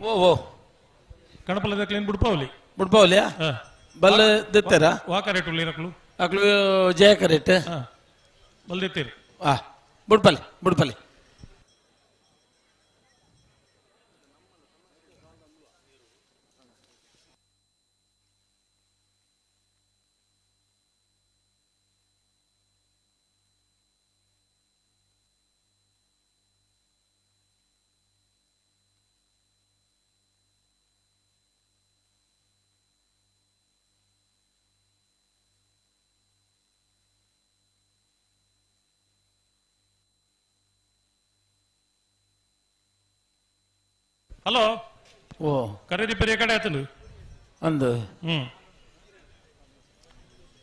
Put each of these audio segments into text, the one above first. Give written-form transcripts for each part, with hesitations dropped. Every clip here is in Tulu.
ಓ ಓ ಕಣಪಲದ ಕ್ಲೀನ್ ಬುಡ್ಪಾವಲಿ ಬುಡ್ಪಾವಲಿಯಾ ಬಲ್ಲ ದಿತ್ತರ ವಾ ಕರೆಕ್ಟ್ ಉಳ್ಳಿರಕ್ಲು ಅಕ್ಲು ಜಯ ಕರೆಕ್ಟ್ ಬಲ್ ದಿತ್ತೀರಿ ಆ ಬುಡ್ಪಲ್ಲಿ ಬುಡ್ಪಲ್ಲಿ ಹಲೋ ಓ ಕರೆ ರಿಪೇರಿ ಕಡೆ ಆತನು ಅಂದು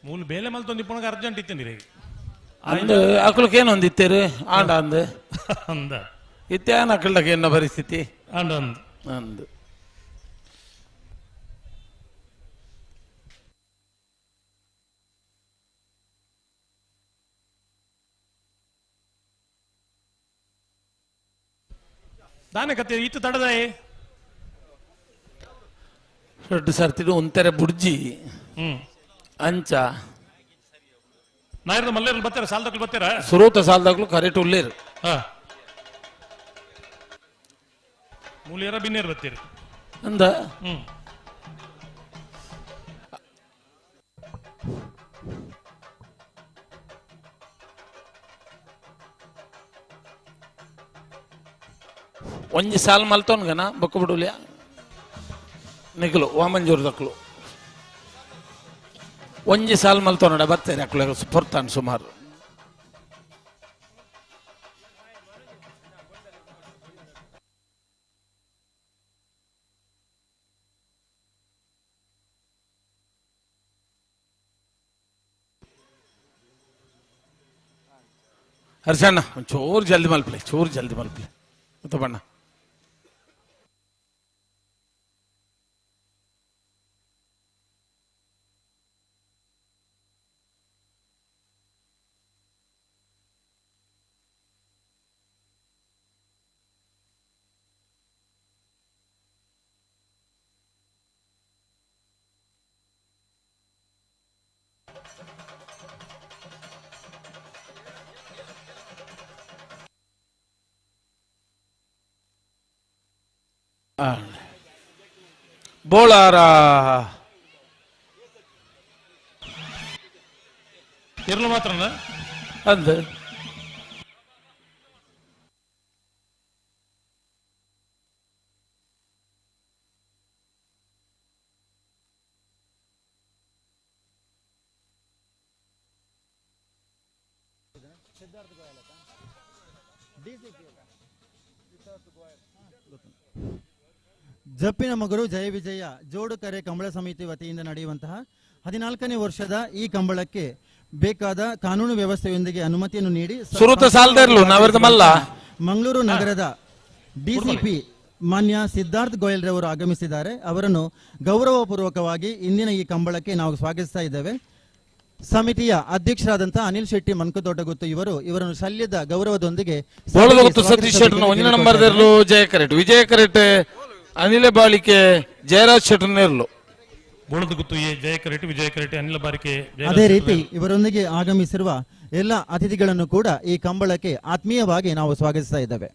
ಮೂಲ ಬೇಲೆ ಮಲ್ತೊಂದು ಇಪ್ಪಣಗ ಅರ್ಜೆಂಟ್ ಇತ್ತೇನಿ ರೀ ಅಂದು ಅಕ್ಲಕ್ಕೆ ಏನು ಒಂದಿತ್ತೇರು ಆಂಡ ಅಂದು ಅಂದ ಇತ್ತೇನು ಅಕ್ಕಳಕ್ಕೆ ಏನೋ ಪರಿಸ್ಥಿತಿ ಅಂಡ ಅಂದು ಅಂದು ದಾನೆ ಕತೆ ಇತ್ತು ತಡದಾಯೆ ದೊಡ್ಡ ಸರ್ತಿಡು ಒಂಥರ ಬುಡ್ಜಿ ಅಂಚ ನಾಯರ್ದ ಮಲ್ಲೇರು ಬರ್ತಾರ ಸಾಲದಾಗ್ಲು ಬರ್ತಾರ ಸುರೂತ ಸಾಲದಾಗ್ಲು ಕರೆಕ್ಟ್ ಉಳ್ಳೇರು ಮೂಲಿಯರ ಬಿನ್ನೇರು ಬರ್ತೀರಿ ಅಂದ ಒಂಜಿ ಸಾಲ್ ಮಲ್ತೋನ್ಗನ ಬೊಕ್ಕ ಬಿಡುಲಿಯ ನಿಕಲು ವಾಮಂಜೂರು ದಕ್ಲು ಒಂಜಿ ಸಾಲ್ ಮಲ್ತೋನಡ ಬರ್ತಾರೆ ಅಕ್ಲು ಪೊರ್ತಾನ್ ಸುಮಾರು ಹರ್ಷಣ್ಣ ಒಂಚೂರು ಜಲ್ದಿ ಮಲ್ಪಲೆ ಚೂರು ಜಲ್ದಿ ಮಲ್ಪಲೆ ಬಣ್ಣ ಬೋಳಾರ ಇರ್ಲು ಮಾತ್ರ ಅಂದ ಜಪ್ಪಿನ ಮಗರು ಜಯ ವಿಜಯ ಜೋಡುಕರೆ ಕಂಬಳ ಸಮಿತಿ ವತಿಯಿಂದ ನಡೆಯುವಂತಹ 14ನೇ ವರ್ಷದ ಈ ಕಂಬಳಕ್ಕೆ ಬೇಕಾದ ಕಾನೂನು ವ್ಯವಸ್ಥೆಯೊಂದಿಗೆ ಅನುಮತಿಯನ್ನು ನೀಡಿ ಮಂಗಳೂರು ನಗರದ ಡಿಸಿಪಿ ಮಾನ್ಯ ಸಿದ್ಧಾರ್ಥ್ ಗೋಯಲ್ ರವರು ಆಗಮಿಸಿದ್ದಾರೆ. ಅವರನ್ನು ಗೌರವಪೂರ್ವಕವಾಗಿ ಇಂದಿನ ಈ ಕಂಬಳಕ್ಕೆ ನಾವು ಸ್ವಾಗತಿಸ್ತಾ ಇದ್ದೇವೆ. ಸಮಿತಿಯ ಅಧ್ಯಕ್ಷರಾದಂತಹ ಅನಿಲ್ ಶೆಟ್ಟಿ ಮನ್ಕದೊಡ್ಡಗುತ್ತು ಇವರು ಇವರನ್ನು ಶಲ್ಯದ ಗೌರವದೊಂದಿಗೆ ವಿಜಯ ಕರೆಟ್ ಅನಿಲ ಬಾಳಿಕೆ ಜಯರಾಜ್ ಶೆಟ್ಟರ್ನೇರ್ಲು ಬೋಳದಗುತ್ತು ಜಯ ಕರೆಟ್ ವಿಜಯ ಕರೆಟ್ ಅನಿಲ ಬಾರಿಕೆ. ಅದೇ ರೀತಿ ಇವರೊಂದಿಗೆ ಆಗಮಿಸಿರುವ ಎಲ್ಲ ಅತಿಥಿಗಳನ್ನು ಕೂಡ ಈ ಕಂಬಳಕ್ಕೆ ಆತ್ಮೀಯವಾಗಿ ನಾವು ಸ್ವಾಗತಿಸ್ತಾ ಇದ್ದೇವೆ.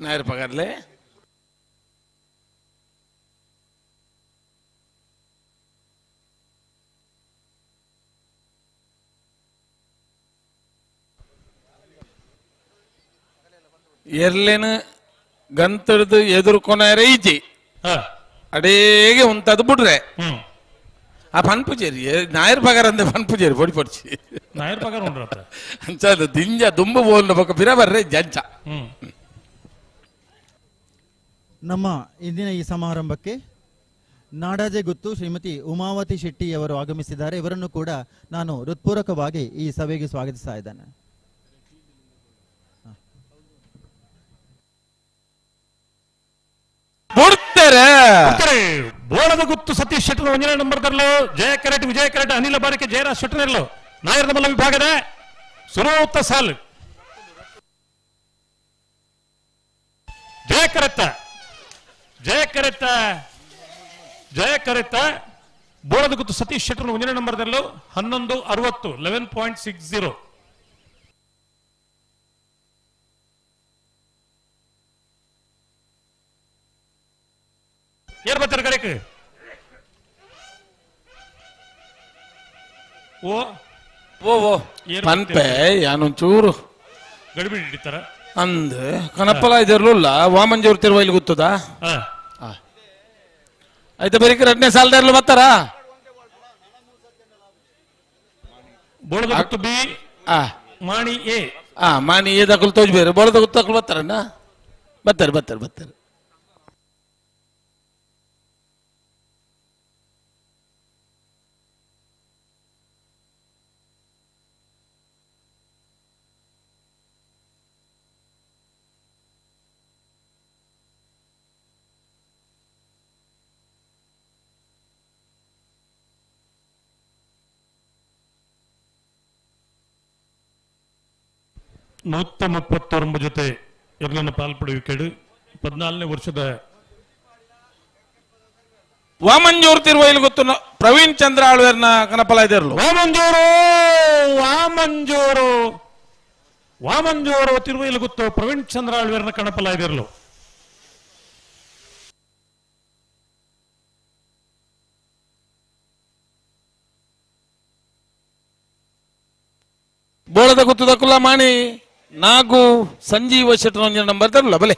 नायर पकड़ ले ಎರ್ಲೇನು ಗಂತರದು ಎದುರ್ಕೊನಾರೆ ಈಜಿ ಅಡೇಗೆ ಉಂಟದು ಬಿಡ್ರೆ ಆ ಪನ್ಪುಜೇರಿ ನಾಯರ್ ಪಗಾರ ಅಂದೆ ಪನ್ಪುಜೇರಿ ಪೊಡಿ ಪೊಡಿಸಿ ನಾಯರ್ ಪಗಾರ ಉಂಡ್ರತ್ತ ಅಂಚ ದಿಂಜ ದುಂಬು ಬೋಲ್ನ ಬೊಕ್ಕ ಪಿರ ಬರ್ರೆ ಜಂಚ. ನಮ್ಮ ಇಂದಿನ ಈ ಸಮಾರಂಭಕ್ಕೆ ನಾಡಾಜೆ ಗುತ್ತು ಶ್ರೀಮತಿ ಉಮಾವತಿ ಶೆಟ್ಟಿ ಅವರು ಆಗಮಿಸಿದ್ದಾರೆ. ಇವರನ್ನು ಕೂಡ ನಾನು ಹೃತ್ಪೂರ್ವಕವಾಗಿ ಈ ಸಭೆಗೆ ಸ್ವಾಗತಿಸ್ತಾ ಇದ್ದೇನೆ. ಬೋಳದ ಗುತ್ತು ಸತೀಶ್ ಶೆಟ್ಟರ್ ಒಂದನೇ ನಂಬರ್ ತರಲು ಜಯ ಕರೆಟ್ ವಿಜಯ ಕರೆಟ್ ಅನಿಲ ಬಾರಿಕೆ ಜಯರಾಜ್ ಶೆಟ್ಟರ್ ಇರಲು ನಾಯರದ ಮಲ್ಲ ವಿಭಾಗದ ಸುರೂತ ಸಾಲು ಜಯ ಕರೆತ್ತ ಜಯ ಕರೆತ್ತ ಜಯ ಕರೆತ್ತ ಬೋಳದ ಗುತ್ತು ಸತೀಶ್ ಶೆಟ್ಟರ್ ಒಂದನೇ ನಂಬರ್ ತರಲು 11:60 11.60. ಏರ್ ಬರ್ತಾರೆ ಕಡೆಕ್ ಓ ಓ ಓ ಪನ್ಪೆ ಯಾನೊಂಚೂರು ಗಡಿಬಿಡಿ ಹಿಡಿತಾರ ಅಂದ್ ಕನಪ್ಪಲ ಇದಿರ್ಲಿಲ್ಲ ವಾಮಂಜೂರು ತಿರುವೈಲಿ ಗೊತ್ತದಾ ಆಯ್ತಾ ಬರೀ ಎರಡನೇ ಸಾಲದ ಬರ್ತಾರ ಬೋಳದ ಗುತ್ತು ಬಿ ಮಾಣಿ ಎ ಮಾಣಿ ಎ ದಕ್ಕಲು ತೋಜ್ ಬೇರೆ ಬೋಳದ ಗುತ್ತು ದಕ್ಕಲು ಬರ್ತಾರಣ್ಣ ಬರ್ತಾರೆ ಬರ್ತಾರೆ ಬರ್ತಾರೆ. ನೂತ ಮುಪ್ಪತ್ತೊಂಬ ಜೊತೆ ಎರಡನ್ನ ಪಾಲ್ಪಡುವಿಕೆಡು 14ನೇ ವರ್ಷದ ವಾಮಂಜೂರ್ ತಿರುವೈಲು ಗೊತ್ತು ಪ್ರವೀಣ್ ಚಂದ್ರ ಆಳ್ವೇರ್ನ ಕನಪಲ ಇದಿರಲು ವಾಮಂಜೂರು ವಾಮಂಜೂರು ವಾಮಂಜೂರು ತಿರುವೈಲು ಗೊತ್ತು ಪ್ರವೀಣ್ ಚಂದ್ರ ಆಳ್ವೇರ್ನ ಕಣಪಲ ಇದಿರಲು. ಬೋಳದ ಗುತ್ತದ ಮಾಣಿ ನಾಗು ಸಂಜೀವ ಶೆಟ್ಟರ್ ನಂಬರ್ ತರಲ್ಲ ಬಲೆ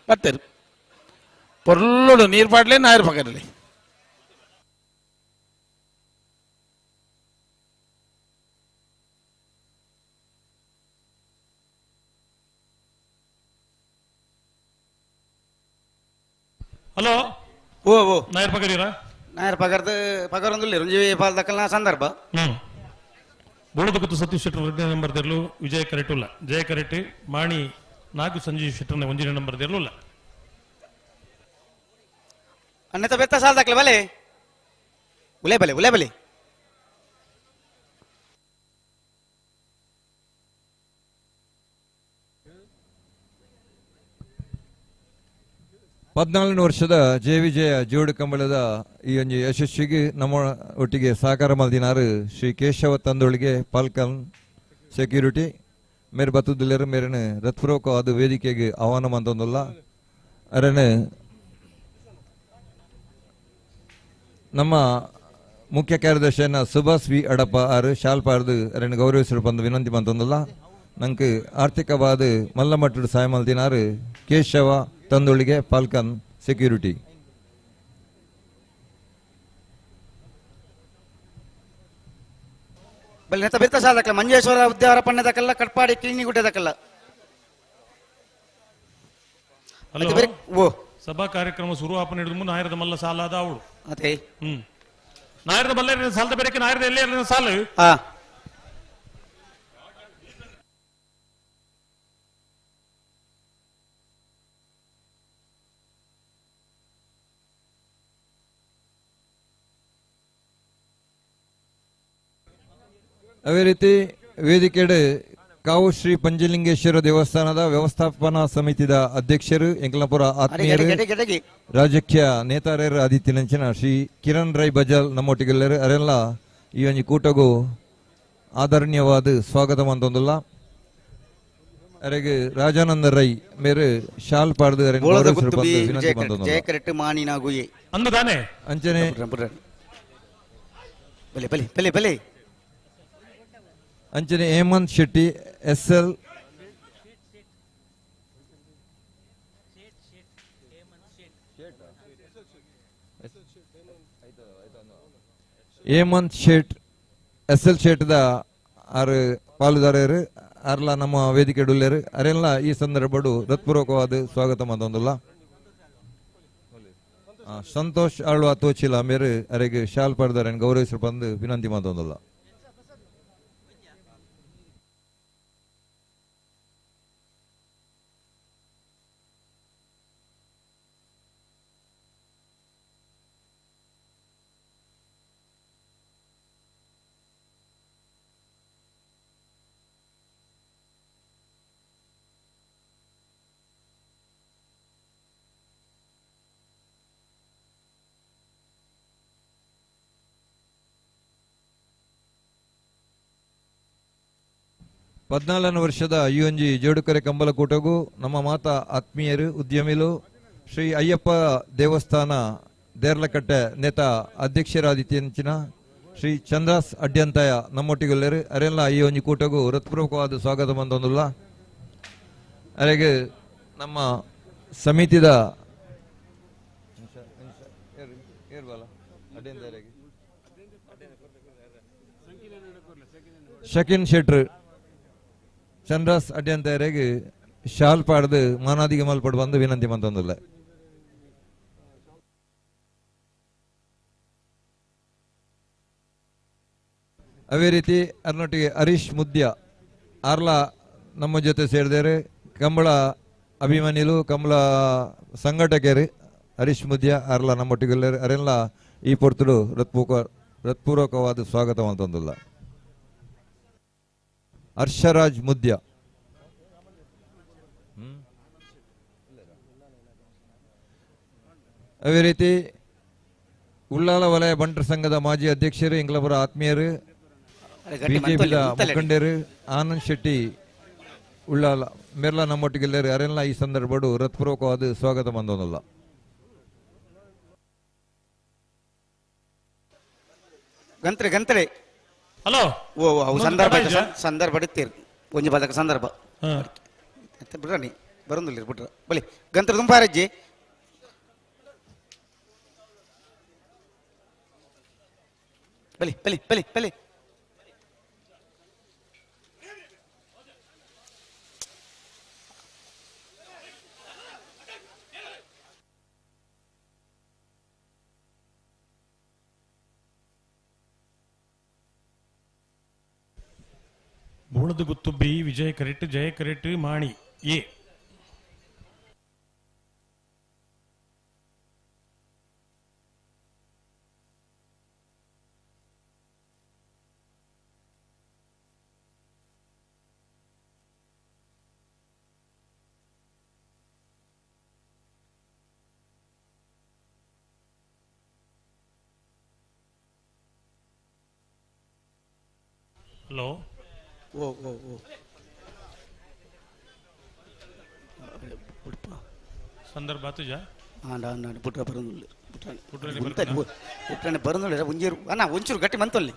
ಬರ್ತಾರೆ ಪೊರ್ಲೋಡು ನೀರು ಪಾಡ್ಲೆ ನಾಯರ್ ಪಕ್ಕದಲ್ಲಿ. ಹಲೋ ಓ ಓ ನಾಯರ್ ಪಗರೀರಾ ನಾಯರ್ ಪಗರ್ದು ಪಗರೊಂದುಲ್ಲ ರುಂಜಿ ಪಾಲ್ದಕ್ಕಲ್ನ ಸಂದರ್ಭ. ಬೋಳದ ಗುತ್ತು ಸತೀಶ್ ಶೆಟ್ಟರ್ ಎರಡನೇ ನಂಬರ್ ತೆರಲು ವಿಜಯ ಕರೆಟುಲ್ಲ ಜಯ ಕರೆಟ್ ಮಾಣಿ ನಾಗು ಸಂಜೀವ್ ಶೆಟ್ಟರ್ನ ಒಂದನೇ ನಂಬರ್ ತೆರಲುಲ್ಲ. ಅನ್ನತ ಬೆತ್ತ ಸಾಲದಕ್ಕಲ ಬಲೆ ಉಲೆ ಬಲೆ ಉಲೆ ಬಲೆ 14 ವರ್ಷದ ಜಯ ವಿಜಯ ಜೋಡು ಕಂಬಳದ ಈ ಒಂದು ಯಶಸ್ವಿಗೆ ನಮ್ಮ ಒಟ್ಟಿಗೆ ಸಹಕಾರ ಮಲ್ದಿನಾರು ಶ್ರೀ ಕೇಶವ ತಂದೊಳಿಗೆ ಪಾಲ್ಕನ್ ಸೆಕ್ಯೂರಿಟಿ ಮೇರೆ ಬತ್ತುದಿಲ್ಲರು ಮೇರನು ರತ್ಪೂರ್ವಕವಾದ ವೇದಿಕೆಗೆ ಆಹ್ವಾನ ಮಂತೊಂದಲ್ಲ. ಅರನೆ ನಮ್ಮ ಮುಖ್ಯ ಕಾರ್ಯದರ್ಶಿಯನ್ನ ಸುಭಾಷ್ ವಿ ಅಡಪ ಆರು ಶಾಲ್ಪಾರ್ದು ಅರನ್ನು ಗೌರವಿಸಲು ಬಂದು ವಿನಂತಿ ಮಂತೊಂದಲ್ಲ. ನಂಗೆ ಆರ್ಥಿಕವಾದ ಮಲ್ಲಮಟ್ಟದ ಸಹಾಯ ಮಲ್ದಿನಾರು ಕೇಶವ ತಂದೊಳಿಗೆ ಫಾಲ್ಕನ್ ಸೆಕ್ಯೂರಿಟಿ. ಬಲೆ ಮಂಜೇಶ್ವರ ಉದ್ಯಾವರ ಪಣ್ಣದಕ್ಕೆಲ್ಲ ಕಟ್ಪಾಡಿ ಕಿಣಿ ಗುಡ್ಡದಕ್ಕೆಲ್ಲ. ಹಲೋ ಸಭಾ ಕಾರ್ಯಕ್ರಮ ಶುರು ಆಪನ ಹಿಡಿದು ನಾಯರದ ಮಲ್ಲ ಸಾಲ ಅದ ಅವಳು ಅದೇ ನಾಯರದ ಮಲ್ಲ ಸಾಲದ ಬೇರೆ ನಾಯರದ ಎಲ್ಲಿ ಸಾಲು. ಅದೇ ರೀತಿ ವೇದಿಕೆಡೆ ಕಾವು ಶ್ರೀ ಪಂಚಲಿಂಗೇಶ್ವರ ದೇವಸ್ಥಾನದ ವ್ಯವಸ್ಥಾಪನಾ ಸಮಿತಿಯ ಅಧ್ಯಕ್ಷರು ಎಂಕಲಪುರ ಆತ್ಮೀಯರು ರಾಜಕೀಯ ನೇತಾರರು ಆದಿತ್ಯನಂಚಿನ ಶ್ರೀ ಕಿರಣ್ ರೈ ಬಜಾಲ್ ನಮ್ಮೊಟ್ಟಿಗೆಲ್ಲರು ಅರೆಲ್ಲ ಈ ಒಂದು ಕೂಟಗೂ ಆದರಣೀಯವಾದ ಸ್ವಾಗತ ಮಂತೊಂದುಲ್ಲ. ಅರೆಗೆ ರಾಜಾನಂದ ರೈ ಮೇರೆ ಶಾಲ್ ಪಾಡ್ದು ಅಂಚನೆ ಅಂಚನೆ Hemanth Shetty S L Hemanth Shet S L ಶೇಟ್ದ ಆರು ಪಾಲುದಾರರು ಅರ್ಲ ನಮ್ಮ ವೇದಿಕೆ ಡುಲ್ಲೇರು ಅರೆಲ್ಲ ಈ ಸಂದರ್ಭಡು ಹೃತ್ಪೂರ್ವಕವಾದ ಸ್ವಾಗತ ಮಂತೊಂದುಲ್ಲ. Santosh Alva ತೋಚಿಲ ಮೇರು ಅರೆಗೆ ಶಾಲ್ ಪಡೆದಾರನ್ ಗೌರವಿಸಲು ಬಂದು ವಿನಂತಿ ಮಾತೊಂದಲ್ಲ. ಪದ್ನಾಲ್ಕನೇ ವರ್ಷದ ಯುಎನ್ಜಿ ಜೋಡುಕರೆ ಕಂಬಲಕೂಟಗೂ ನಮ್ಮ ಮಾತಾ ಆತ್ಮೀಯರು ಉದ್ಯಮಿಲು ಶ್ರೀ ಅಯ್ಯಪ್ಪ ದೇವಸ್ಥಾನ ದೇರ್ಲಕಟ್ಟೆ ನೇತ ಅಧ್ಯಕ್ಷರಾದಿತ್ಯಂಚಿನ ಶ್ರೀ ಚಂದ್ರಾಸ್ ಅಡ್ಯಂತಾಯ ನಮ್ಮೊಟ್ಟಿಗೆಲ್ಲರು ಅರೆಲ್ಲ ಈ ಒಂಜಿ ಕೂಟಗೂ ಹೃತ್ಪೂರ್ವಕವಾದ ಸ್ವಾಗತ ಬಂದೊಂದುಲ್ಲ. ಅರೆಗೆ ನಮ್ಮ ಸಮಿತಿದ ಶಕಿನ್ ಶೆಟ್ರು ಚಂದ್ರಾಸ್ ಅಡ್ಯಂತಾಯರಿಗೆ ಶಾಲ್ ಪಾಡ್ದು ಮಾನಾದಿಗೆ ಮಲ್ಪಡು ಬಂದು ವಿನಂತಿ ಮಂತೊಂದಿಲ್ಲ. ಅದೇ ರೀತಿ ಅರ್ನೊಟ್ಟಿಗೆ ಹರೀಶ್ ಮುದ್ಯ ಆರ್ಲಾ ನಮ್ಮ ಜೊತೆ ಸೇರಿದರೆ ಕಂಬಳ ಅಭಿಮಾನಿಲು ಕಂಬಳ ಸಂಘಟಕರು ಹರೀಶ್ ಮುದ್ಯ ಆರ್ಲಾ ನಮ್ಮೊಟ್ಟಿಗೆ ಅರೆಲ್ಲ ಈ ಪೊರ್ತುಡು ಹೃತ್ಪೂರ್ವಕವಾದ ಸ್ವಾಗತ ಮಂತೊಂದಿಲ್ಲ. ಹರ್ಷರಾಜ್ ಮುದ್ಯ ಅದೇ ರೀತಿ ಉಳ್ಳಾಲ ವಲಯ ಬಂಟರ ಸಂಘದ ಮಾಜಿ ಅಧ್ಯಕ್ಷರು ಇಂಗ್ಲಪುರ ಆತ್ಮೀಯರು ಬಿಜೆಪಿದ ಮುಖಂಡರು ಆನಂದ್ ಶೆಟ್ಟಿ ಉಳ್ಳಾಲ ಮೆರ್ಲಾ ನಮ್ಮೊಟ್ಟಿಗೆಲ್ಲರು ಅರೆಲ್ಲ ಈ ಸಂದರ್ಭಡು ಹೃತ್ಪೂರ್ವಕವಾದ ಸ್ವಾಗತ ಬಂದೋನಲ್ಲ. ಗಂತ್ರೆ ಗಂತ್ರೆ ಹಲೋ ಓ ಅವು ಸಂದರ್ಭ ಸಂದರ್ಭ ಇತ್ತೀರಿ ಒಂಜಿ ಪದಕ ಸಂದರ್ಭ ಬಿಡ್ರಿ ಬರೋದಿಲ್ಲ ಬಿಟ್ರ ಬಲಿ ಗಂತ್ರ ತುಂಬಾರಜ್ಜಿ ಬಲಿ ಬಲಿ ಬಲಿ ಬಲಿ Boladaguttu B Vijay correct Jaya correct Mani A. Hello ಓ ಓ ಓ ಸಂದರ್ಭ ತುಜ ಆಂಡ ಆಂಡ ಪುಟ್ರ ಬರೋದಿಲ್ಲ ಪುಟ್ರನೆ ಬರೋದಿಲ್ಲ ಒಂಜೀರು ಅಣ್ಣ ಒಂಚೂರು ಗಟ್ಟಿ ಮಂತಲ್ಲಿ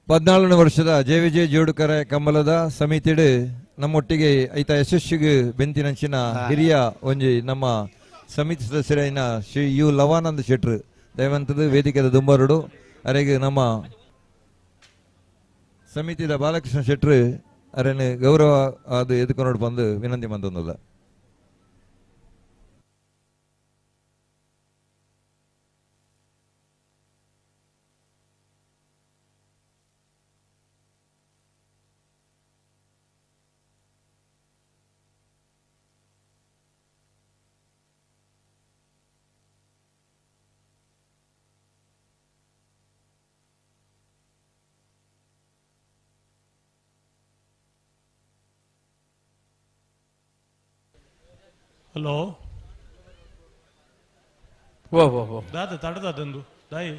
14 ವರ್ಷದ ಜೆ ಜೋಡುಕರೆ ಕಂಬಲದ ಸಮಿತಿಡು ನಮ್ಮೊಟ್ಟಿಗೆ ಐತ ಯಶಸ್ವಿಗೆ ಬೆಂತಿನಂಚಿನ ಹಿರಿಯ ಒಂಜಿ ನಮ್ಮ ಸಮಿತಿ ಸದಸ್ಯರಾಯಿನ ಶ್ರೀ you Lavananda ಶೆಟ್ರು ದಯವಂತದ ವೇದಿಕೆದ ದುಂಬರುಡು ಅರೆಗೆ ನಮ್ಮ ಸಮಿತಿದ ಬಾಲಕೃಷ್ಣ ಶೆಟ್ರು ಅರೆನ ಗೌರವ ಅದು ಎದುಕೊಂಡು ಬಂದು ವಿನಂತಿ ಮಂತೊಂದಲ್ಲ. ಹಲೋ ಓ ಓ ಓ ದಾದ ತಡದಂದು ದಾಯಿ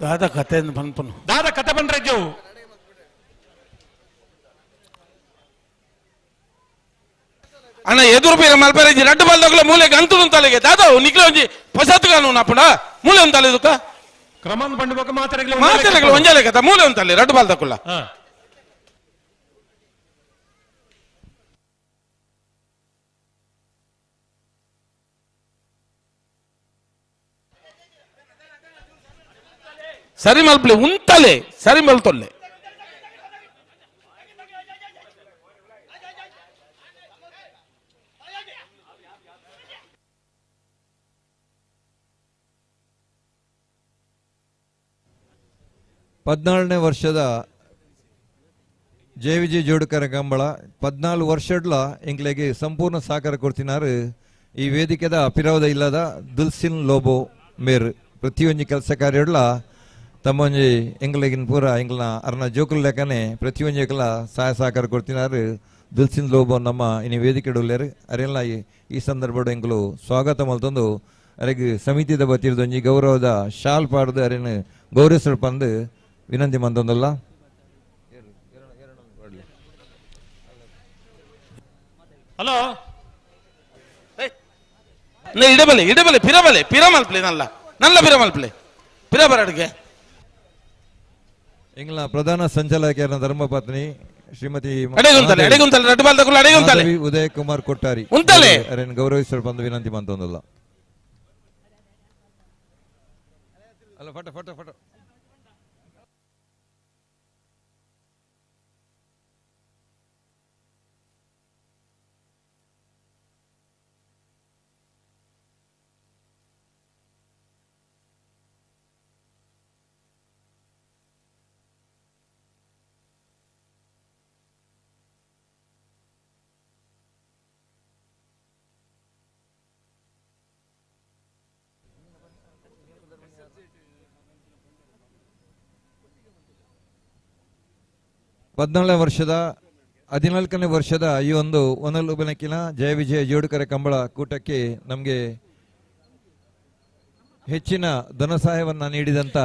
ದಾದ ಕತೆ ಪನ್ಪನು ದಾದ ಕತೆ ಬಂದ್ರೆ ಜೋ ಅಣ್ಣ ಎದುರು ಬೀರ ಮಲ್ಪರೇಜಿ ರಡ್ಡು ಬಲ್ದಗ್ಲ ಮೂಲೆ ಗಂತು ತಲೆಗೆ ದಾದ ನಿಕ್ಲೆ ಒಂಜಿ ಪಸತ್ಗಾನು ನಾಪುಣ ಮೂಲೆ ಒಂತಲೆ ದುಕ್ಕ ಕ್ರಮನ್ ಬಂಡಬೇಕು ಮಾತಾಡಗ್ಲ ಮಾತಾಡಗ್ಲ ಒಂಜಲೆ ಕಥ ಮೂಲೆ ಒಂತಲೆ ರಡ್ಡು ಬಾಲ್ದಕುಲ್ಲ ಸರಿ ಮಲ್ಪಲೆ ಉಂತಲೆ ಸರಿ ಮಲ್ತೊಲ್ಲೆ. 14ನೇ ವರ್ಷದ ಜಯ ವಿಜಯ ಜೋಡುಕರ ಕಂಬಳ 14 ವರ್ಷಡ್ಲ ಎಂಕ್ಲೆಗೆ ಸಂಪೂರ್ಣ ಸಹಕಾರ ಕೊಡ್ತಿನಾರು. ಈ ವೇದಿಕೆದ ಪಿರವದ ಇಲ್ಲದ ದುಲ್ಸಿನ್ ಲೋಬೋ ಮೇರ್ ಪ್ರತಿಯೊಂಜಿ ಕೆಲಸ ಕಾರ್ಯಡ್ಲ ತಮ್ಮೊಂಜಿ ಎಂಗ್ಲೆಗಿನ ಪೂರ ಎಂಗ್ಲ ಅರ್ನ ಜೋಕುಲ್ ಲೆಕ್ಕನೆ ಪ್ರತಿಯೊಂಜಿ ಎಂಕ್ಲ ಸಹಾಯ ಸಹಕಾರ ಕೊಡ್ತಿನಾರು. ದುಲ್ಸಿನ್ ಲೋಬೋ ನಮ್ಮ ಇನಿ ವೇದಿಕೆ ಉಲ್ಲೇರು. ಅರೆಲ್ಲ ಈ ಸಂದರ್ಭಡು ಎಂಕ್ಲು ಸ್ವಾಗತ ಮಲ್ತೊಂದು ಅರೆಗ್ ಸಮಿತಿದ ಬತ್ತಿರ್ದೊಂಜಿ ಗೌರವದ ಶಾಲ್ ಪಾಡ್ದು ಅರೆನ್ ಗೌರವಿಸಲು ಪಂದು ವಿನಂತಿ ಮಂತೊಂದಲ್ಲ. ಹಲೋ ಇಡಬಲೆ ಇಡಬಲೆ ಪಿರಬಲೆ ಪಿರಮಲ್ಪ್ಲೆ ನಲ್ಲ ನಲ್ಲ ಪಿರಮಲ್ಪ್ಲೆ ಪಿರಬರಡ್ಗೆ. ಎಂಗ್ಲ ಪ್ರಧಾನ ಸಂಚಾಲಕಿಯರ ಧರ್ಮಪತ್ನಿ ಶ್ರೀಮತಿ ಉದಯ ಕುಮಾರ್ ಕೊಟ್ಟಾರಿ ಅರೆನ್ ಗೌರವಿಸಲು ಬಂದು ವಿನಂತಿ ಮಂತೊಂದಲ್ಲ. ಅಲ್ಲ ಫಟ ಫಟ ಫಟ 14ನೇ ವರ್ಷದ 14ನೇ ವರ್ಷದ ಈ ಒಂದು ಒನಲ್ ಉಬನಕಿನ ಜಯ ವಿಜಯ ಜೋಡುಕರ ಕಂಬಳ ಕೂಟಕ್ಕೆ ನಮಗೆ ಹೆಚ್ಚಿನ ಧನ ಸಹಾಯವನ್ನ ನೀಡಿದಂತ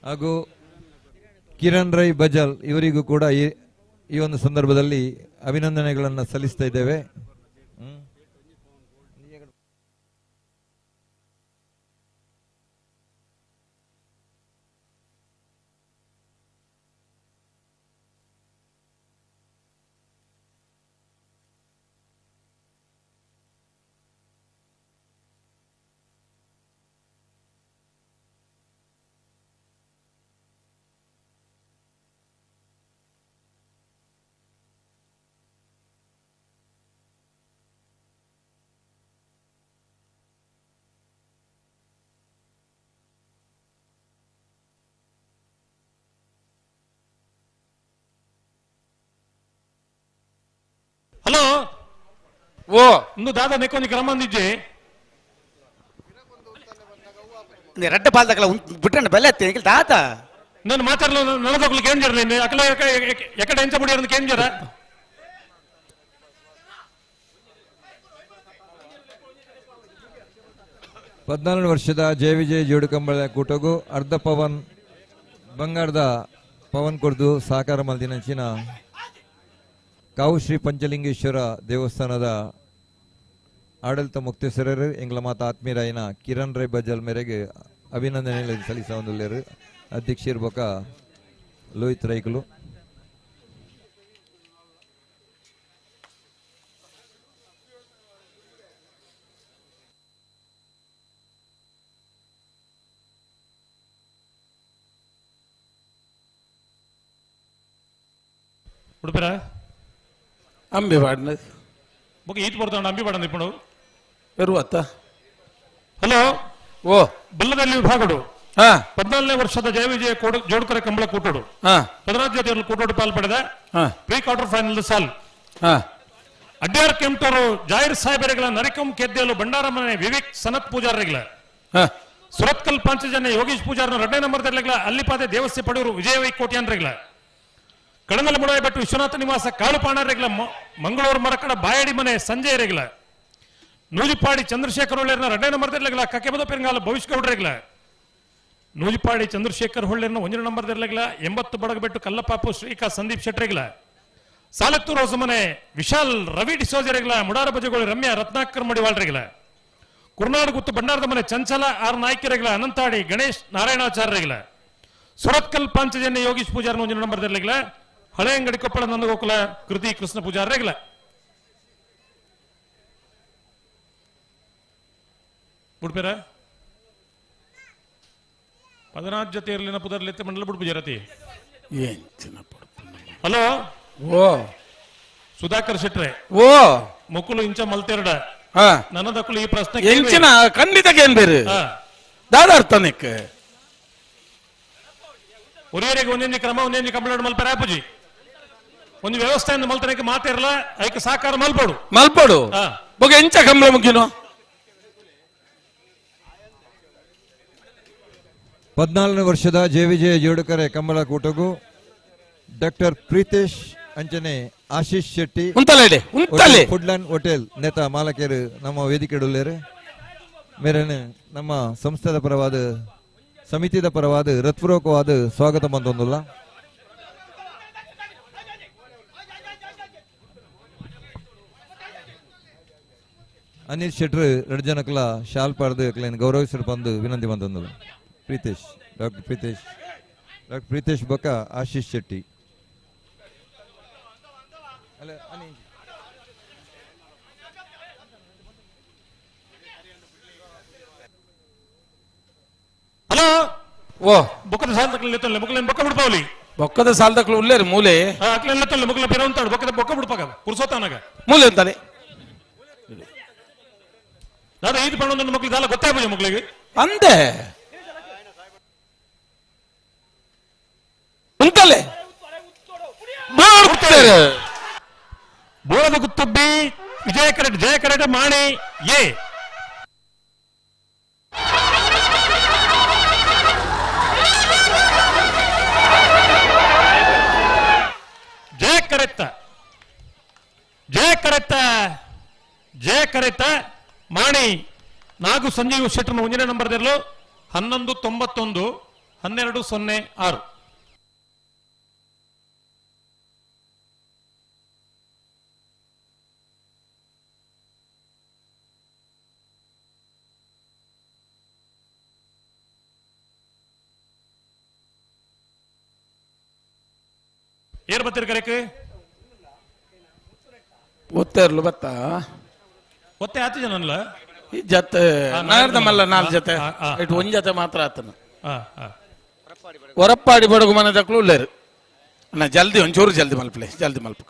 ಹಾಗೂ ಕಿರಣ್ ರೈ ಬಜಲ್ ಇವರಿಗೂ ಕೂಡ ಈ ಒಂದು ಸಂದರ್ಭದಲ್ಲಿ ಅಭಿನಂದನೆಗಳನ್ನು ಸಲ್ಲಿಸ್ತಾ ಇದ್ದೇವೆ. ಹಲೋ ಓ ಇಂದು ದಾದಾ ನೆಕ್ಕೊಂದು ಕ್ರಮ ಅಂದಿಜ್ಜಿ ರಡ್ಡ ಪಾಲ್ದಕಲ ಬಿಟ್ಟಣ್ಣ ಬೆಲೆ ಎತ್ತಿ ದಾತ ನಾನು ಮಾತಾಡಲು ನಳದೋಗ್ಲು ಕೇಂಜರ್ ನೀನು ಅಕಲ ಎಕಡೆ ಎಂಚ ಬುಡಿ ಕೇಂಜರ. 14 ವರ್ಷದ ಜಯ ವಿಜಯ ಜೋಡುಕಂಬಳ ಕೂಟಗೂ ಅರ್ಧ ಪವನ್ ಬಂಗಾರದ ಪವನ್ ಕೊಡ್ದು ಸಹಕಾರ ಮಲ್ದಿನಂಚಿನ ಕಾವು ಶ್ರೀ ಪಂಚಲಿಂಗೇಶ್ವರ ದೇವಸ್ಥಾನದ ಆಡಳಿತ ಮುಕ್ತೇಶ್ವರರು ಎಂಗ್ಲ ಮಾತ ಆತ್ಮೀಯರಾಯಿನ ಕಿರಣ್ ರೈ ಬಜಲ್ ಮೇರೆಗೆ ಅಭಿನಂದನೆ ಸಲ್ಲಿಸ ಹೊಂದುಲ್ಲೇರು. ಅಧ್ಯಕ್ಷರು ಬೊಕ ಲೋಹಿತ್ ರೈಕುಲು. ಉಡುಪಿರ ಅಂಬಿ ಬಾಡ್ನ ಬೊಕ ಈತ್ ಬರ್ತಾಣ ಅಂಬಿ ಬಾಡ ನಿಪುಣ ಇರುವತ್ತ. ಹಲೋ ಓ ಬಲ್ಲದಲ್ಲಿ ವಿಭಾಗಡು 14ನೇ ವರ್ಷದ ಜಯ ವಿಜಯ ಜೋಡ್ಕರ ಕಂಬಳ ಕೂಟೋಡು ಪದರಾಜ್ಯದಲ್ಲಿ ಕೂಟೋಡು ಪಾಲ್ಪಡೆದ ಪ್ರೀ ಕ್ವಾರ್ಟರ್ ಫೈನಲ್ ಸಾಲ್ ಅಡ್ಯಾರ್ ಕೆಂಟೋರು ಜಾಹಿರ್ ಸಾಹೇಬರಿಗಳ ನರಿಕಂ ಕೆದ್ದೇಲು ಭಂಡಾರ ಮನೆ ವಿವೇಕ್ ಸನತ್ ಪೂಜಾರಿಗಳ ಸುರತ್ಕಲ್ ಪಾಂಚಜನ್ಯ ಯೋಗೇಶ್ ಪೂಜಾರನ 2ನೇ ನಂಬರ್ ತರಲಿಗಳ ಅಲ್ಲಿಪಾದೆ ದೇವಸ್ಥೆ ಪಡೂರು ವಿಜಯ ವೈ ಕೋಟ್ಯಾನ್ರಿಗಳ ಕಡನಲ ಮುಡಾಯಬೆಟ್ಟು ವಿಶ್ವನಾಥ ನಿವಾಸ ಕಾಳುಪಾಣರಿಗಳ ಮಂಗಳೂರು ಮರಕಡ ಬಾಯಡಿ ಮನೆ ಸಂಜಯ್ ರೆಗ್ಲ ನೂಜಿಪಾಡಿ ಚಂದ್ರಶೇಖರ್ ಹೊಳ್ಳೇರ್ನ 2ನೇ ನಂಬರ್ ತರಲಿಗಳ ಕಕ್ಕೆಬದ ಪೆರಂಗಾಲ ಭವಿಷ್ಯ ಗೌಡ್ರೆಗ್ಲ ನೂಜಿಪಾಡಿ ಚಂದ್ರಶೇಖರ್ ಹೊಳ್ಳೇರ್ನ 1ನೇ ನಂಬರ್ ತರಲಿಗಳ 80 ಬಡಗಬೆಟ್ಟು ಕಲ್ಲಪಾಪು ಶ್ರೀಕಾ ಸಂದೀಪ್ ಶೆಟ್ರೆಗ್ಲ ಸಾಲತ್ತೂರು ಹೊಸಮನೆ ವಿಶಾಲ್ ರವಿ ಡಿಸೋಜರೆಗ್ಲ ಮುಡಾರ ಬಜಗೋಳಿ ರಮ್ಯಾ ರತ್ನಾಕರ್ ಮಡಿವಾಳ್ರೆಗ್ಲ ಕುರ್ನಾಡು ಗುತ್ತು ಭಂಡಾರದ ಮನೆ ಚಂಚಲ ಆರ್ ನಾಯ್ಕರೆಗ್ಲ ಅನಂತಾಡಿ ಗಣೇಶ್ ನಾರಾಯಣಾಚಾರ್ಯರೆಗ್ಲ ಸುರತ್ಕಲ್ ಪಾಂಚಜನ್ಯ ಯೋಗೀಶ್ ಪೂಜಾರ್ನ 1ನೇ ನಂಬರ್ ತರಲಿಗಳ ಹಳೆಯಂಗಡಿ ಕೊಪ್ಪಳ ನಂದಗೋಕುಲ ಕೃತಿ ಕೃಷ್ಣ ಪೂಜಾರ್ರೆಗ್ಲ. ಬುಡ್ಪೇರ ಪದರಾಜ್ಯತೆ ಇರಲಿನ ಪುದರ್ಲೆತ್ತೆ ಮಂಡಲ ಬುಡ್ಪು ಜರತಿ. ಹಲೋ ಓ ಸುಧಾಕರ್ ಶೆಟ್ರೆ ಓ ಮುಕುಲು ಇಂಚ ಮಲ್ತೆರಡ ನನ್ನದಕ್ಕಲು ಈ ಪ್ರಶ್ನೆ ಎಂಚಿನ ಖಂಡಿತ ಕೇನ್ಬೇರು ದಾದ ಅರ್ಥನಿಕ್ ಒರಿಯರಿಗೆ ಒಂದೊಂದು ಕ್ರಮ ಒಂದೊಂದು ಕಂಪ್ಲೇಂಟ್ ಮಲ್ಪರೆ ಆಪುಜಿ ಒಂದು ವ್ಯವಸ್ಥೆಯನ್ನು ಮಲ್ತನಕ್ಕೆ ಮಾತಿರಲ್ಲ ಐಕ್ ಸಾಕಾರ ಮಲ್ಪಡು ಮಲ್ಪಡು ಬೊಗ ಎಂಚ ಕಂಬಳ ಮುಗಿನೋ. 14ನೇ ವರ್ಷದ ಜೆ ವಿಜಯ ಜೋಡುಕರೆ ಕಂಬಳ ಕೂಟಗೂ ಡಾಕ್ಟರ್ ಪ್ರೀತೇಶ್ ಅಂಚನೆ ಆಶೀಶ್ ಶೆಟ್ಟಿ ಉಂತಲೆ ಉಂತಲೆ ಫುಡ್ಲ್ಯಾಂಡ್ ಹೋಟೆಲ್ ನೇತಾ ಮಾಲಕರು ನಮ್ಮ ವೇದಿಕೆ ಮೇರನೆ ನಮ್ಮ ಸಂಸ್ಥೆದ ಪರವಾದ ಸಮಿತಿದ ಪರವಾದ ಹೃತ್ಪೂರ್ವಕವಾದ ಸ್ವಾಗತ ಬಂದೊಂದುಲ್ಲ. ಅನಿಲ್ ಶೆಟ್ರು ಎರಡು ಜನಕ್ಲ ಶಾಲ್ ಪಾಡ್ದು ಅಕ್ಲೇನ್ ಗೌರವಿಸಲು ಬಂದು ವಿನಂತಿ ಬಂದೊಂದುಲ್ಲ. ಪ್ರೀತೇಶ್ ಡಾಕ್ಟರ್ ಪ್ರೀತೇಶ್ ಡಾಕ್ಟರ್ ಪ್ರೀತೇಶ್ ಬೊಕ್ಕ ಆಶೀಶ್ ಶೆಟ್ಟಿ. ಅಲ್ಲ ಅನಿ ಹಲೋ ಓ ಬೊಕ್ಕದ ಸಾಲದಕ್ಲೆ ಲೆತ್ತೊಲ್ಲೆ ಮುಕ್ಲೇನ್ ಬೊಕ್ಕ ಬಿಡ್ಪಾವಲಿ ಬೊಕ್ಕದ ಸಾಲದಕ್ಲು ಉಲ್ಲೇರು ಮೂಲೆ ಅಕ್ಲೇನ್ ಲೆತ್ತೊಲ್ಲೆ ಮುಕ್ಲೆ ಪಿರ ಉಂತಾಡು ಬೊಕ್ಕದ ಬೊಕ್ಕ ಬಿಡ್ಪಾಗ ಪುರ್ಸೋತಾನಾಗ ಮೂಲೆ ಅಂತಾನೆ ದಾದ ಈದ್ ಪಣ್ಣೊಂದು ಮಕ್ಳಿಗೆ ದಾಲ ಗೊತ್ತಾಗ್ಬೋದು ಮಕ್ಳಿಗೆ ಅಂದೆ ಉಂತಲೆ ಮಾಡ್ತಾರೆ ಬೋಳದ ಗುತ್ತುಬ್ಬಿ ವಿಜಯ ಕರೆಟ್ ಜಯ ಕರೆಟ್ ಮಾಣಿ ಎ ಜಯ ಕರೆತ್ತ ಜಯ ಕರೆತ್ತ ಜಯ ಕರೆತ್ತ ಮಾಣಿ ನಾಗು ಸಂಜೀವ್ ಶೆಟ್ಟರ್ನ ಒಂದನೇ ನಂಬರ್ ಇರಲು 1191 1206. ಏರ್ ಬತ್ತೀರಿ ಕರೆಕ್ ಒತ್ತೆರ್ಲು ಬತ್ತ ಒತ್ತೆ ಆತು ಜನಲ್ಲ ಈ ಜತೆ ನಾರ್ದಮಲ್ಲ ನಾಲ್ಕು ಜೊತೆ ಇಟ್ಟು ಒಂದ್ ಜೊತೆ ಮಾತ್ರ ಆತನ ಹೊರಪ್ಪಾಡಿ ಬಡಗು ಮನೆ ದಕ್ಕಲು ಉಳ್ಳೇರು ಅಣ್ಣ ಜಲ್ದಿ ಒಂಚೂರು ಜಲ್ದಿ ಮಲ್ಪಲೆ ಜಲ್ದಿ ಮಲ್ಪ.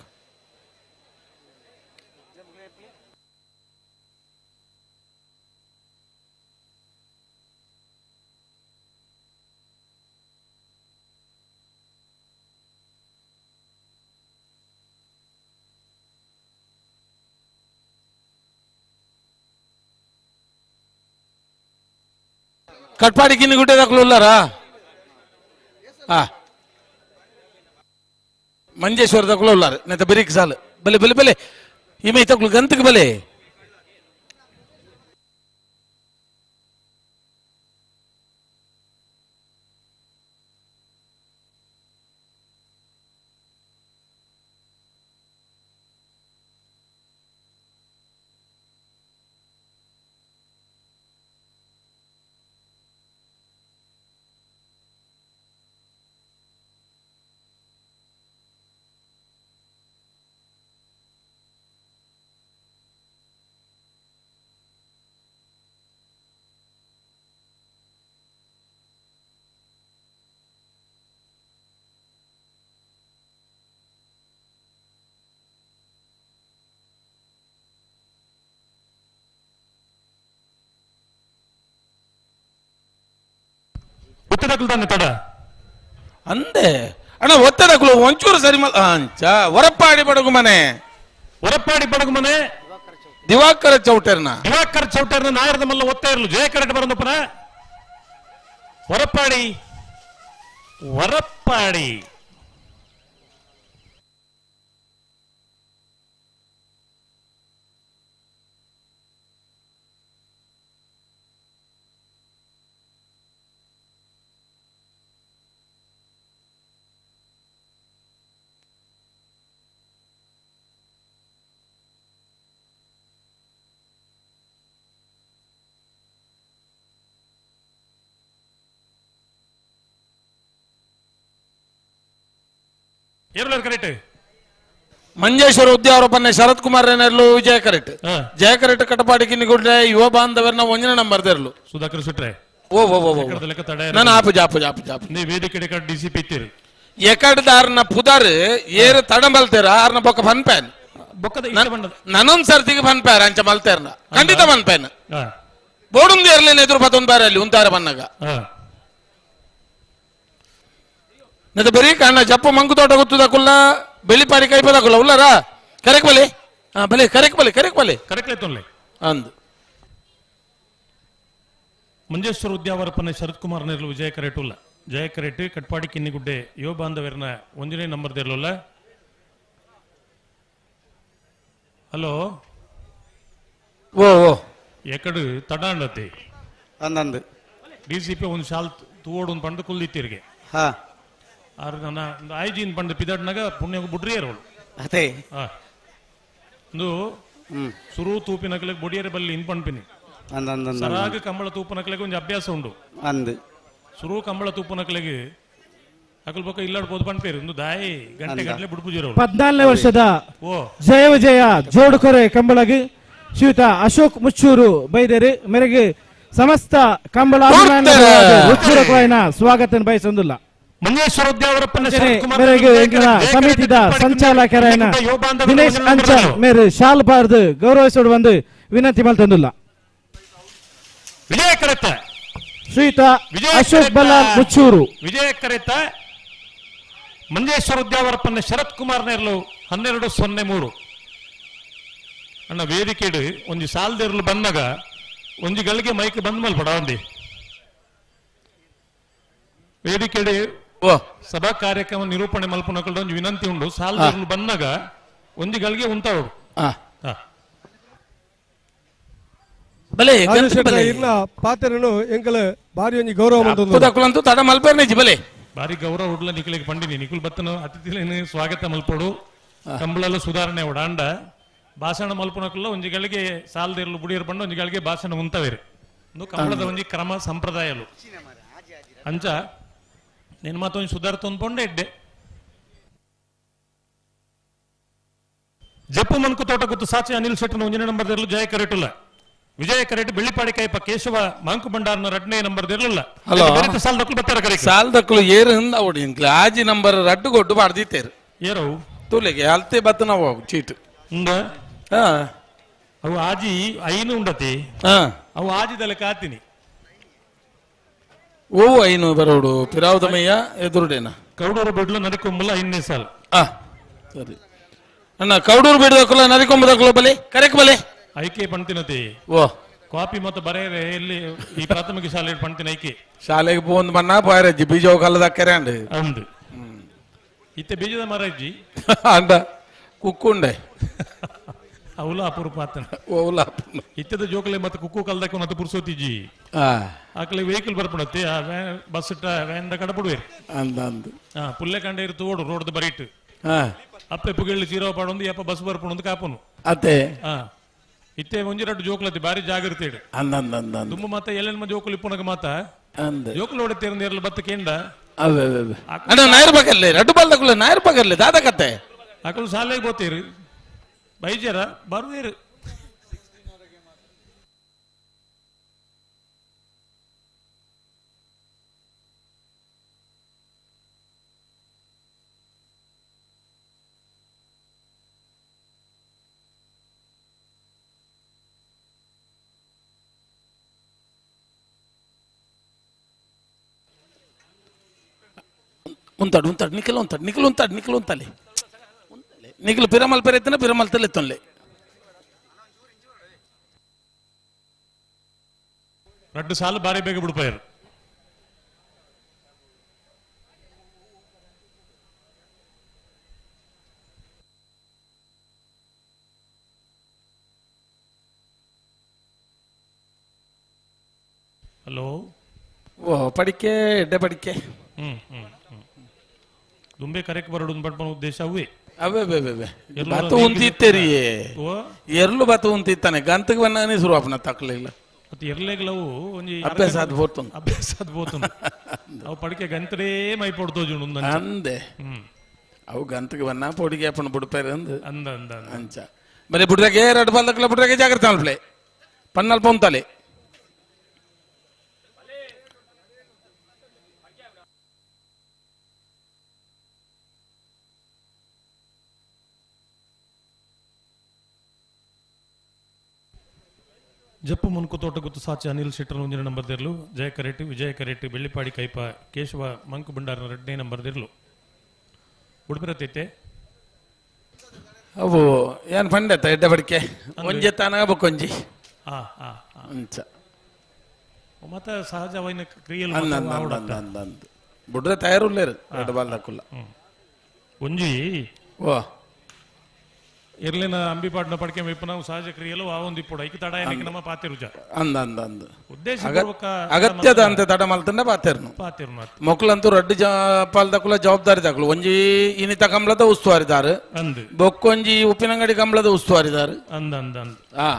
ಕಟ್ಪಾಡಿ ಕಿನ್ನಿ ಗುಡ್ಡೆ ದಾಖಲು ಉಲ್ಲಾರಾ? ಹಾ ಮಂಜೇಶ್ವರ ದಾಖಲು ಉಲ್ಲಾರ ನೆತ್ತ ಬೆರಿಕ್ ಸಾಲು ಬಲೆ ಬಲೆ ಬಲೆ ಇಮೆ ತಕ್ಲು ಗಂತಕ್ಕೆ ಬಲೆ. ಒತ್ತಡಕ್ಲು ತಡ ಅಂದೆ ಅಣ್ಣ ಒತ್ತಡಕ್ಲು ಒಂಚೂರು ಸರಿ ಅಂಚ ಹೊರಪ್ಪಾಡಿ ಬಡಗು ಮನೆ ಹೊರಪ್ಪಾಡಿ ಬಡಗು ಮನೆ ದಿವಾಕರ ಚೌಟರ್ನ ದಿವಾಕರ್ ಚೌಟರ್ನ ನಾಯರದ ಮಲ್ಲ ಒತ್ತ ಇರಲು ಜಯ ಕರೆಕ್ಟ್ ಬರಂದಪ್ಪನ ಹೊರಪ್ಪಾಡಿ ಹೊರಪ್ಪಾಡಿ ಕರೆಕ್ಟ್ ಮಂಜೇಶ್ವರ ಉದ್ಯಾವರಪ್ಪನ್ನೇ ಶರತ್ ಕುಮಾರ್ ಏನೆರ್ಲು ವಿಜಯ ಕರೆಕ್ಟ್ ಜಯ ಕರೆಕ್ಟ್ ಕಟಪಾಡಿ ಕಿನ್ನಿಗುಡ್ಡೆ ಯುವ ಬಾಂಧವರ್ನ ಒಂದಿನ ನಂಬರ್ ತೆರಲು ಸುಧಾಕರ್ ಸುಟ್ರೆ ಓ ಓ ಓ ನಾನು ಆಪು ಜಾಪು ಜಾಪು ಜಾಪು ನೀವು ವೇದಿಕೆ ಡಿಸಿಪಿ ಇತ್ತೀರಿ. ಎಕಡ್ದಾರ್ನ ಪುದರ್ ಏರು ತಡಂಬಲ್ತೇರ ಆರ್ನ ಬೊಕ್ಕ ಪನ್ಪೇನ್ ನನೊಂದ್ ಸರ್ತಿಗೆ ಪನ್ಪೇರ ಅಂಚ ಮಲ್ತೇರ್ನ ಖಂಡಿತ ಪನ್ಪೇನ್ ಬೋಡುಂದು ಎರ್ಲೇನೆ ಎದುರು ಪತ್ತೊಂದು ಬಾರ ಅಲ್ಲಿ ಉಂತಾರ ಬನ್ನಗ ನದ ಬರೀ ಕಾಣ ಜಪ್ಪ ಮಂಗು ತೋಟ ಗೊತ್ತದಕ್ಕುಲ್ಲ ಬೆಳಿಪಾರಿ ಕೈಪದಕ್ಕುಲ್ಲ ಉಲ್ಲರಾ ಕರೆಕ್ ಬಲೆ ಹಾ ಬಲೆ ಕರೆಕ್ ಬಲೆ ಕರೆಕ್ ಬಲೆ ಕರೆಕ್ಟ್ ತೊಂದ್ರೆ ಅಂದು ಮಂಜೇಶ್ವರ ಉದ್ಯಾವರಪ್ಪನ ಶರತ್ ಕುಮಾರ್ ನೇರ್ಲು ವಿಜಯ ಕರೆಟುಲ್ಲ ಜಯ ಕರೆಟ್ ಕಟ್ಪಾಡಿ ಕಿನ್ನಿಗುಡ್ಡೆ ಯುವ ಬಾಂಧವರನ ಒಂಜನೇ ನಂಬರ್ ದೇರ್ಲುಲ್ಲ. ಹಲೋ ಓ ಓ ಎಕಡು ತಡಾಂಡತಿ ಅಂದಂದು ಡಿಸಿಪಿ ಒಂದು ಶಾಲ್ ತೂವೋಡು ಒಂದು ಪಂಡು ಕುಲ್ದಿತ್ತಿರಿಗೆ ಹಾ ಆರು ನನ್ನ ಐಜಿನ್ ಪಂಡು ಪಿದಡ್ನಾಗ ಪುಣ್ಯ ಬುಡ್ರಿಯರೋಳು ಅದೇ ಹಾ ಒಂದು ಸುರು ತೂಪಿನಕಲೆಗ್ ಬೊಡಿಯರೆ ಬಲ್ಲಿ ಇನ್ ಪಣ್ಪಿನಿ ಸರಾಗ ಕಂಬಳ ತೂಪನಕಲೆಗ್ ಒಂಜಿ ಅಭ್ಯಾಸ ಉಂಡು ಅಂದು ಸುರು ಕಂಬಳ ತೂಪನಕಲೆಗ್ ಅಕಲ್ ಬೊಕ್ಕ ಇಲ್ಲಾಡ್ ಪೋದು ಪಣ್ಪೇರು ಒಂದು ದಾಯಿ ಗಂಟೆ ಗಂಟೆ ಬುಡ್ಪುಜಿರೋಳು. 14ನೇ ವರ್ಷದ ಓ ಜಯ ವಿಜಯ ಜೋಡುಕೊರೆ ಕಂಬಳಗ್ ಶ್ರೀಯುತ ಅಶೋಕ್ ಮುಚ್ಚೂರು ಬೈದೇರು ಮೇರೆಗೆ ಸಮಸ್ತ ಕಂಬಳ ಉಚ್ಚೂರಕವಾಯಿನ ಸ್ವಾಗತ ಬಯಸೊಂದಿಲ್ಲ. ಮಂಜೇಶ್ವರ ಉದ್ಯಾವರಪ್ಪನ ಮೇರೆಗೆ ಸಮಿತಿದ ಸಂಚಾಲಕರಾಯನ ದಿನೇಶ್ ಅಂಚನ್ ಮೇರೆ ಶಾಲ್ ಬಾರ್ದು ಗೌರವಿಸೋಡು ಒಂದು ವಿನಂತಿ ಮಲ್ತೊಂದಿಲ್ಲ. ವಿಜಯ ಕರೆತ ಶ್ರೀಯುತ ಅಶೋಕ್ ಬಲ್ಲಾಲ್ ಮುಚ್ಚೂರು ವಿಜಯ ಕರೆತ ಮಂಜೇಶ್ವರ ಉದ್ಯಾವರಪ್ಪನ ಶರತ್ ಕುಮಾರ್ ನೇರ್ಲು 12-03. ಅಣ್ಣ ವೇದಿಕೆಡು ಒಂಜಿ ಸಾಲ್ದೇರ್ಲು ಬಂದಾಗ ಒಂಜಿ ಗಳಿಗೆ ಮೈಕ್ ಬಂದ್ ಮಲ್ಪಡ ಒಂದಿ ವೇದಿಕೆಡು ಸಭಾ ಕಾರ್ಯಕ್ರಮ ನಿರೂಪಣೆ ಮಲ್ಪನಕಲ್ದ ಒಂಜಿ ವಿನಂತಿ ಉಂಡು. ಸಾಲ್ದೇರ್ಲು ಬಂದಾಗ ಒಂಜಿ ಗಳಿಗೆ ಉಂತಾವಡು. ಬಲೆ ಇಲ್ಲ ಪಾತ್ರನು ಎಂಕಲ ಬಾರಿ ಒಂಜಿ ಗೌರವ ಮಲ್ತೊಂದು ತಡ ಮಲ್ಪೇರ್ನಿಜಿ ಬಲೆ ಬಾರಿ ಗೌರವ ಉಡ್ಲ ನಿಕಲಿಗೆ ಪಂಡಿನಿ ನಿಕುಲ್ ಬತ್ತನ ಅತಿಥಿಲೇನು ಸ್ವಾಗತ ಮಲ್ಪಡು ಕಂಬಳಲ್ಲ ಸುಧಾರಣೆ ಉಡಾಂಡ ಭಾಷಣ ಮಲ್ಪನಕಲ್ಲ ಒಂಜಿ ಗಳಿಗೆ ಸಾಲದಿರಲು ಬುಡಿಯರ್ ಬಂಡು ಒಂಜಿ ಗಳಿಗೆ ಭಾಷಣ ಉಂತವೇರು ಒಂದು ಕಂಬಳದ ಒಂಜಿ ಕ್ರಮ ಸಂಪ್ರದಾಯಲು ಅಂಚ ನಿನ್ ಮಾತು ಒಂಜಿ ಸುಧಾರ ಪೊಂಡೆ ಇಡ್ಡೆ ಜಪ್ಪು ಮನ್ಕು ತೋಟ ಗುತ್ತು ಸಾಚಿ ಅನಿಲ್ ಶೆಟ್ಟನ ಒಂಜನೇ ನಂಬರ್ ದಿರಲು ಜಯ ಕರೆಟುಲ್ಲ ವಿಜಯ ಕರೆಟ್ Bellipadi ಕೈಪ Keshava Monk ಭಂಡಾರನ ರಡ್ನೇ number ದಿರಲಿಲ್ಲ. Hello ಸಾಲದಕ್ಕಲು ಬತ್ತಾರೆ ಕರೆ ಸಾಲದಕ್ಕಲು ಏರು ಹಿಂದ ಅವಡಿ ಆಜಿ ನಂಬರ್ ರಡ್ಡು ಕೊಟ್ಟು ಬಾಡ್ದಿತ್ತೇರು ಏರವು ತೂಲೆಗೆ ಅಲ್ತೆ ಬತ್ತ ನಾವು ಚೀಟು ಉಂಡ ಅವು ಆಜಿ ಐನು ಉಂಡತಿ ಅವು ಆಜಿದಲ್ಲ ಕಾತಿನಿ ಓ ಐನು ಬರೋಡು ಪಿರಾವದಮಯ್ಯ ಎದುರುಡೇನ ಕೌಡೂರು ಬಿಡ್ಲು ನರಿಕೊಂಬಲ್ಲ ಐದನೇ ಸಾಲ ಸರಿ ಅಣ್ಣ ಕೌಡೂರು ಬಿಡದಕ್ಕಲ್ಲ ನರಿಕೊಂಬದಕ್ಕಲ್ಲ ಬಲೆ ಕರೆಕ್ ಬಲೆ ಐಕೆ ಪಣ್ತಿನತಿ ಓ ಕಾಪಿ ಮತ್ತು ಬರೆಯರೆ ಇಲ್ಲಿ ಈ ಪ್ರಾಥಮಿಕ ಶಾಲೆ ಪಣ್ತಿನ ಐಕೆ ಶಾಲೆಗೆ ಪೋಂದು ಬಣ್ಣ ಪಾಯರಜ್ಜಿ ಬೀಜ ಕಲ್ಲದಕ್ಕರೆ ಅಂಡ್ ಅಂದು ಇತ್ತೆ ಬೀಜದ ಮರಜ್ಜಿ ಅಂಡ ಕುಕ್ಕುಂಡೆ ಅವಲ ಅಪರೂಪ ಆತನ ಓಲ ಇತ್ತದ ಜೋಕಲೆ ಮತ್ತೆ ಕುಕ್ಕು ಕಲ್ದಕ್ಕೆ ಮತ್ತೆ ಪುರ್ಸೋತಿಜಿ ಆಕಲೆ ವೆಹಿಕಲ್ ಬರ್ಪಣತ್ತೆ ಆ ಬಸ್ ವ್ಯಾನ್ the ಕಡಪಡುವೇರು ಅಂದ ಅಂದು ಪುಲ್ಲೆ ಕಂಡ ಇರ್ತು ಓಡು ರೋಡ್ ಬರೀಟ್ ಅಪ್ಪೆ ಪುಗೆಳ್ಳಿ ಚೀರೋ ಪಾಡೊಂದು ಯಪ್ಪ ಬಸ್ ಬರ್ಪಣೊಂದು ಕಾಪುನು ಅತ್ತೆ ಇತ್ತೆ ಒಂಜಿ ರಡ್ಡು ಜೋಕುಲತಿ ಬಾರಿ ಜಾಗೃತಿ ಇಡು ಅಂದ ಅಂದ ಅಂದ ತುಂಬ ಮಾತ ಎಲ್ಲೆಲ್ಲ ಜೋಕುಲು ಇಪ್ಪುನಗ ಮಾತ ಅಂದ ಜೋಕುಲು ಹೊಡೆತೇರಂದ ಎರಲು ಬತ್ತ ಕೇಂದ ಅವೆ ಅವೆ ಅಣ್ಣ ನಾಯರ್ ಬಗರ್ಲೆ ರಡ್ಡು ಬಲ್ದಕುಲ ನಾಯರ್ ಬಗರ್ಲೆ ದಾದ ಕತ್ತೆ ಅಕಲು ಶಾಲೆಗೆ ಬೋತೀರು ಬೈಜರ ಬರುವೇರು ఉంటాడు ఉంటాడు నిఖిల్ ఉంటాడు నిఖిల్ ఉంటాడు నిఖిల్ ఉంటాలి నిఖిల్ పిరమల్ పేరు పిరమల్ తెల్లెత్తుంలే రెండు సార్లు భారీ బేగ పడిపోయారు. హలో ఓ పడికే ఎడ్డ పడికే ದುಂಬೆ ಕರೆಕ್ ಬರಡು ಪಡ್ಪನ ಉದ್ದೇಶ ಅವೇ ಅವೇ ಅವೇ ಅವೇ ಬತ್ತು ಉಂತಿತ್ತೇರಿ ಎರ್ಲು ಬತ್ತು ಉಂತಿತ್ತಾನೆ ಗಂತಕ್ಕೆ ಬನ್ನಾನೆ ಶುರು ಅಪ್ಪನ ತಕ್ಕಲಿಲ್ಲ ಮತ್ತೆ ಎರ್ಲೆಗ್ಲವು ಒಂಜಿ ಅಭ್ಯಾಸ ಅದು ಪೋತುಂಡು ಅಭ್ಯಾಸ ಅದು ಪೋತುಂಡು ಅವು ಪಡಿಕೆ ಗಂತಡೇ ಮೈ ಪೊಡ್ತೋಜುಂಡು ಅಂದೆ ಅವು ಗಂತಕ್ಕೆ ಬನ್ನ ಪೊಡಿಗೆ ಅಪ್ಪನ ಬುಡ್ಪೇರು ಅಂದು ಅಂದ ಅಂದ ಅಂಚ ಬರೀ ಬುಡ್ರಗೆ ಎರಡು ಬಲ್ದಕ್ಲ ಬುಡ್ರಗೆ ಜಾಗ್ರತೆ ಅಲ್ಪ್ಲೆ ಪನ್ನಲ್ಪ ಉಂತಾಲೆ Jeppu ಮುನ್ಕು ತೋಟಗುತ್ತು ಸಾಚಿ ಅನಿಲ್ ಶೆಟ್ಟರ್ ಒಂದಿನ ನಂಬರ್ ದಿರ್ಲು ಜಯಕರೆಟ್ಟಿ ವಿಜಯ ಕರೆಟ್ಟಿ ಬೆಳ್ಳಿಪಾಡಿ ಕೈಪ ಕೇಶವ ಮಂಕು ಭಂಡಾರ ಎರಡನೇ ನಂಬರ್ ದಿರ್ಲು ಉಡುಪಿರತೈತೆ ಅವು ಏನು ಫಂಡ್ ಆಯ್ತಾ ಎಡ್ಡೆ ಬಡಿಕೆ ಒಂಜೆ ತಾನಾಗ ಬೊಕ್ಕೊಂಜಿ ಅಂಚ ಮತ್ತ ಸಹಜವೈನ ಕ್ರಿಯೆಲ್ ಅಂದ್ ಬುಡ್ರೆ ತಯಾರುಲ್ಲೇರು ಎರಡು ಬಾಲ್ ದಾಕುಲ್ಲ ಒಂಜಿ ಓ ಇರ್ಲಿನ ಅಂಬಿಪಾಡ್ನ ಪಡಿಕೆ ಮೆಪ್ಪುನ ಸಹಜ ಕ್ರಿಯೆಲು ಆ ಒಂದು ಇಪ್ಪುಡು ಐಕ್ ತಡ ಏನಕ್ಕೆ ನಮ್ಮ ಪಾತಿರುಜ ಅಂದ ಅಂದ ಅಂದ ಉದ್ದೇಶ ಅಗತ್ಯದ ಅಂತ ತಡ ಮಲ್ತಂಡ ಪಾತಿರ್ನು ಪಾತಿರ್ನು ಮೊಕ್ಲಂತೂ ರಡ್ಡು ಪಾಲ್ ದಾಕುಲ ಜವಾಬ್ದಾರಿ ದಾಕುಲು ಒಂಜಿ ಇನಿತ ಕಂಬಳದ ಉಸ್ತುವಾರಿದಾರು ಅಂದ್ ಬೊಕ್ಕೊಂಜಿ ಉಪ್ಪಿನಂಗಡಿ ಕಂಬಳದ ಉಸ್ತುವಾರಿದಾರು ಅಂದ ಅಂದ ಅಂದ ಆ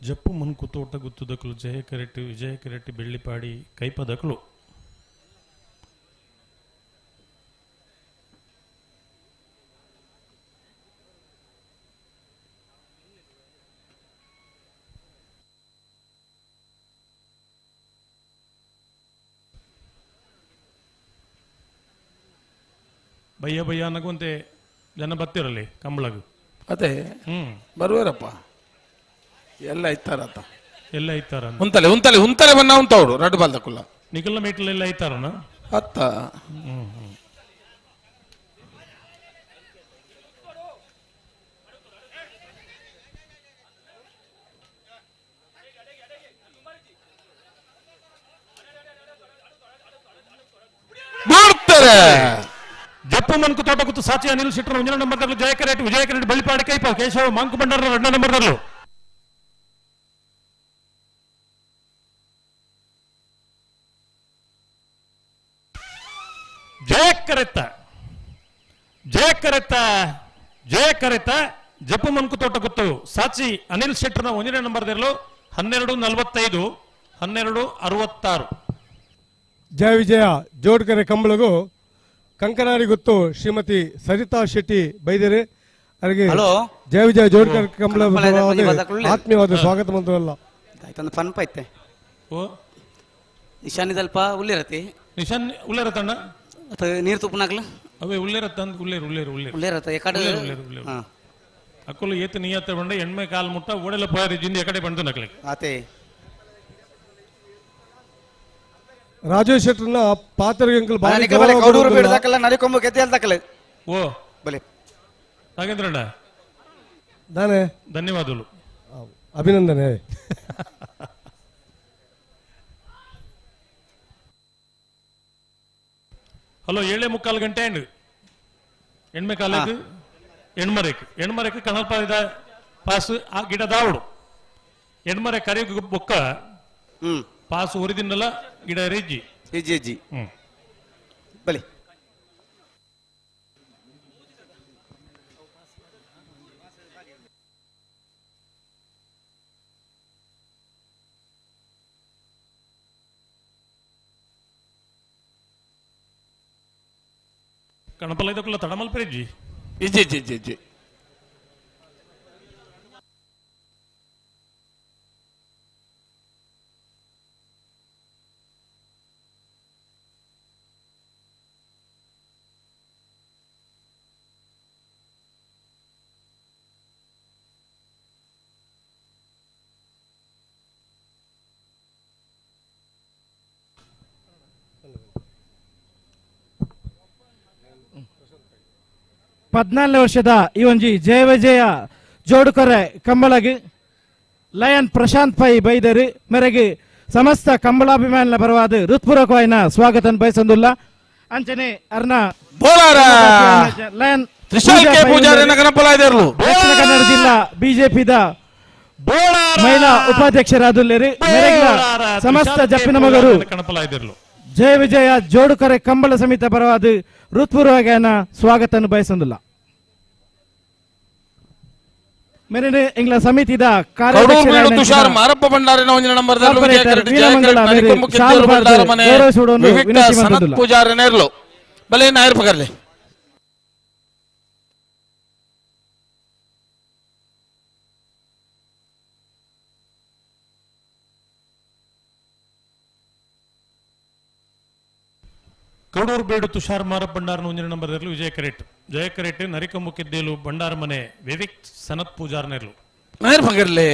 ಜಪ್ಪು ಮುನ್ಕು ತೋಟ ಗುತ್ತುದಕ್ಕಲು ಜಯ ಕರೆಟ್ಟಿ ವಿಜಯ ಕರೆಟ್ಟಿ ಬೆಳ್ಳಿಪಾಡಿ ಕೈಪದಕಲು ಬಯ್ಯ ಬಯ್ಯ ಅನ್ನಗುವಂತೆ ಜನ ಬತ್ತಿರಲಿ ಕಂಬಳಗು ಅದೇ ಬರುವರಪ್ಪ ಎಲ್ಲ ಇತ್ತಾರತ ಎಲ್ಲ ಇತ್ತಾರ ಉಂತಲೆ ಉಂತಲೆ ಉಂತಲೆ ಬನ್ನ ಉಂತವ್ರು ರಡ್ಡು ಬಾಲ್ದಕ್ಕುಲ್ಲ ನಿಖಲ ಮೇಟ್ಲ ಎಲ್ಲ ಇತ್ತಾರನ ಅತ್ತ ಬಿಡ್ತಾರೆ ಜಪ್ಪು ಮನ್ಕು ತೋಟ ಕೂತು ಸಾಚಿ ಅನಿಲ್ ಶೆಟ್ಟರ್ ಒಂದನೇ ನಂಬರ್ ಜಯಕರೆಟ್ಟಿ ವಿಜಯ ಕರೆಟ್ಟಿ ಬಳ್ಳಿಪಾಡಿ ಕೈಪ ಕೇಶವ ಮಂಕು ಬಂಡಾರ ಎರಡನೇ ನಂಬರ್ ಜಯಕರೆತ್ತ ಜಯಕರೆತ್ತ ಜಯಕರೆತ್ತ ಜಪ್ಪು ಮನ್ಕು ತೋಟ ಗೊತ್ತು ಸಾಚಿ ಅನಿಲ್ ಶೆಟ್ಟರ್ನ ಒಂದನೇ ನಂಬರ್ 12:45 12:66. ಜಯ ವಿಜಯ ಜೋಡ್ಕರೆ ಕಂಬಳಗು ಕಂಕನಾಡಿ ಗೊತ್ತು ಶ್ರೀಮತಿ ಸರಿತಾ ಶೆಟ್ಟಿ ಬೈದರೆ ಅವರಿಗೆ ಜಯ ವಿಜಯ ಜೋಡ್ಕರೆ ಕಂಬಳ ಆತ್ಮೀಯವಾದ ಸ್ವಾಗತ ಮಂತ್ರವಲ್ಲ. ಪನ್ಪ ಐತೆ ನಿಶಾನಿದಲ್ಪ ಉಲ್ಲಿರತಿ ನಿಶಾನ್ ಉಲ್ಲೇರತಣ್ಣ ನೀರು ತುಪ್ಪನಾಗ್ಲ ಅವೇ ಉಲ್ಲೇರತ್ತ ಅಂದ್ ಉಲ್ಲೇರು ಉಲ್ಲೇರು ಉಲ್ಲೇರು ಉಲ್ಲೇರತ್ತ ಎಕಡೆ ಉಲ್ಲೇರು ಉಲ್ಲೇರು ಅಕ್ಕಲು ಏತ ನೀಯತ್ತ ಬಂಡ ಎಣ್ಮೆ ಕಾಲ್ ಮುಟ್ಟ ಓಡೆಲ್ಲ ಪೋಯಾರಿ ಜಿಂದಿ ಎಕಡೆ ಬಂದು ನಕ್ಲೆ ಆತೆ ರಾಜೇಶ್ ಶೆಟ್ಟರ್ನ ಪಾತ್ರಗೆ ಬಾರಿ ಕೌಡೂರು ಬೇಡದಕ್ಕಲ್ಲ ನರಿಕೊಂಬ ಗೆದ್ದೆ ಅಲ್ದಕ್ಕಲೆ ಓ ಬಲೆ ನಾಗೇಂದ್ರಣ್ಣ ನಾನೇ ಧನ್ಯವಾದಗಳು ಅಭಿನಂದನೆ. ಹಲೋ 7:45 ಗಂಟೆ ಅಂಡ್ ಎಣ್ಮೆ ಕಾಲೇಜು ಎಣ್ಮರೆಕ್ ಎಣ್ಮರೆಕ್ ಕಣಲ್ಪಾದ ಪಾಸ್ ಆ ಗಿಡ ದಾವಡು ಎಣ್ಮರೆ ಕರಿ ಬೊಕ್ಕ ಪಾಸ್ ಉರಿದಿನ್ನಲ್ಲ ಗಿಡ ರಿಜ್ಜಿ ಇಜ್ಜಿ ಇಜ್ಜಿ ಬಲಿ ಕಣಪಲ್ಲ ಇದಕ್ಕೆಲ್ಲ ತಡಮಲ್ಪರಿಜ್ಜಿ ಇಜ್ಜಿ ಇಜ್ಜಿ ಇಜ್ಜಿ ಇಜ್ಜಿ ಪದ್ನಾಲ್ಕನೇ ವರ್ಷದ ಈ ಒಂಜಿ ಜಯ ವಿಜಯ ಜೋಡುಕೊರೆ ಕಂಬಳಗಿ ಲಯನ್ ಪ್ರಶಾಂತ್ ಪೈ ಬೈದರು ಮೇರೆಗೆ ಸಮಸ್ತ ಕಂಬಳಾಭಿಮಾನಿಗಳ ಪರವಾದ ಹೃತ್ಪೂರ್ವಕವಾಯಿನ ಸ್ವಾಗತ ಬಯಸೊಂದುಲ್ಲ. ಅಂಚನೆ ಅರ್ನ ಲಯನ್ ದಕ್ಷಿಣ ಕನ್ನಡ ಜಿಲ್ಲಾ ಬಿಜೆಪಿದ ಮಹಿಳಾ ಉಪಾಧ್ಯಕ್ಷರಾದುಲ್ಲೇರಿ ಮೇರೆಗಿನ ಸಮಸ್ತ ಜಪ್ಪಿನ ಮಗರು ಜಯ ವಿಜಯ ಜೋಡುಕರೆ ಕಂಬಳ ಸಮಿತ ಪರವಾದ ಹೃತ್ಪೂರ್ವಕವಾಯಿನ ಸ್ವಾಗತ ಬಯಸೊಂದುಲ್ಲ. ಮೆರೆನೆ ಎಂಗ್ಲ ಸಮಿತಿದ ಕಡೂರು ತುಷಾರ್ ಮಾರಪ್ಪ ಭಂಡಾರಿನ ಒಂಜಿನ ನಂಬರ್ ಸನತ್ ಪೂಜಾರಿ ನೇರ್ಲು ಬಲೆ ನಾಯರ್ ಪಗರ್ಲೆ ಕಡೂರು ಬೇಡು ತುಷಾರ್ ಮಾರಪ್ಪ ಭಂಡಾರನ ಒಂಜಿನ ನಂಬರ್ ವಿಜಯ ಕರೆಟ್ ಜಯ ಕರೆಟ್ ನರಿಕಂಬು ಕಿದ್ದೇಲು ಭಂಡಾರ ಮನೆ ವಿವಿಕ್ ಸನತ್ ಪೂಜಾರ್ ನೇರ್ಲು ನಾಯರ್ ಪಗರ್ಲೆ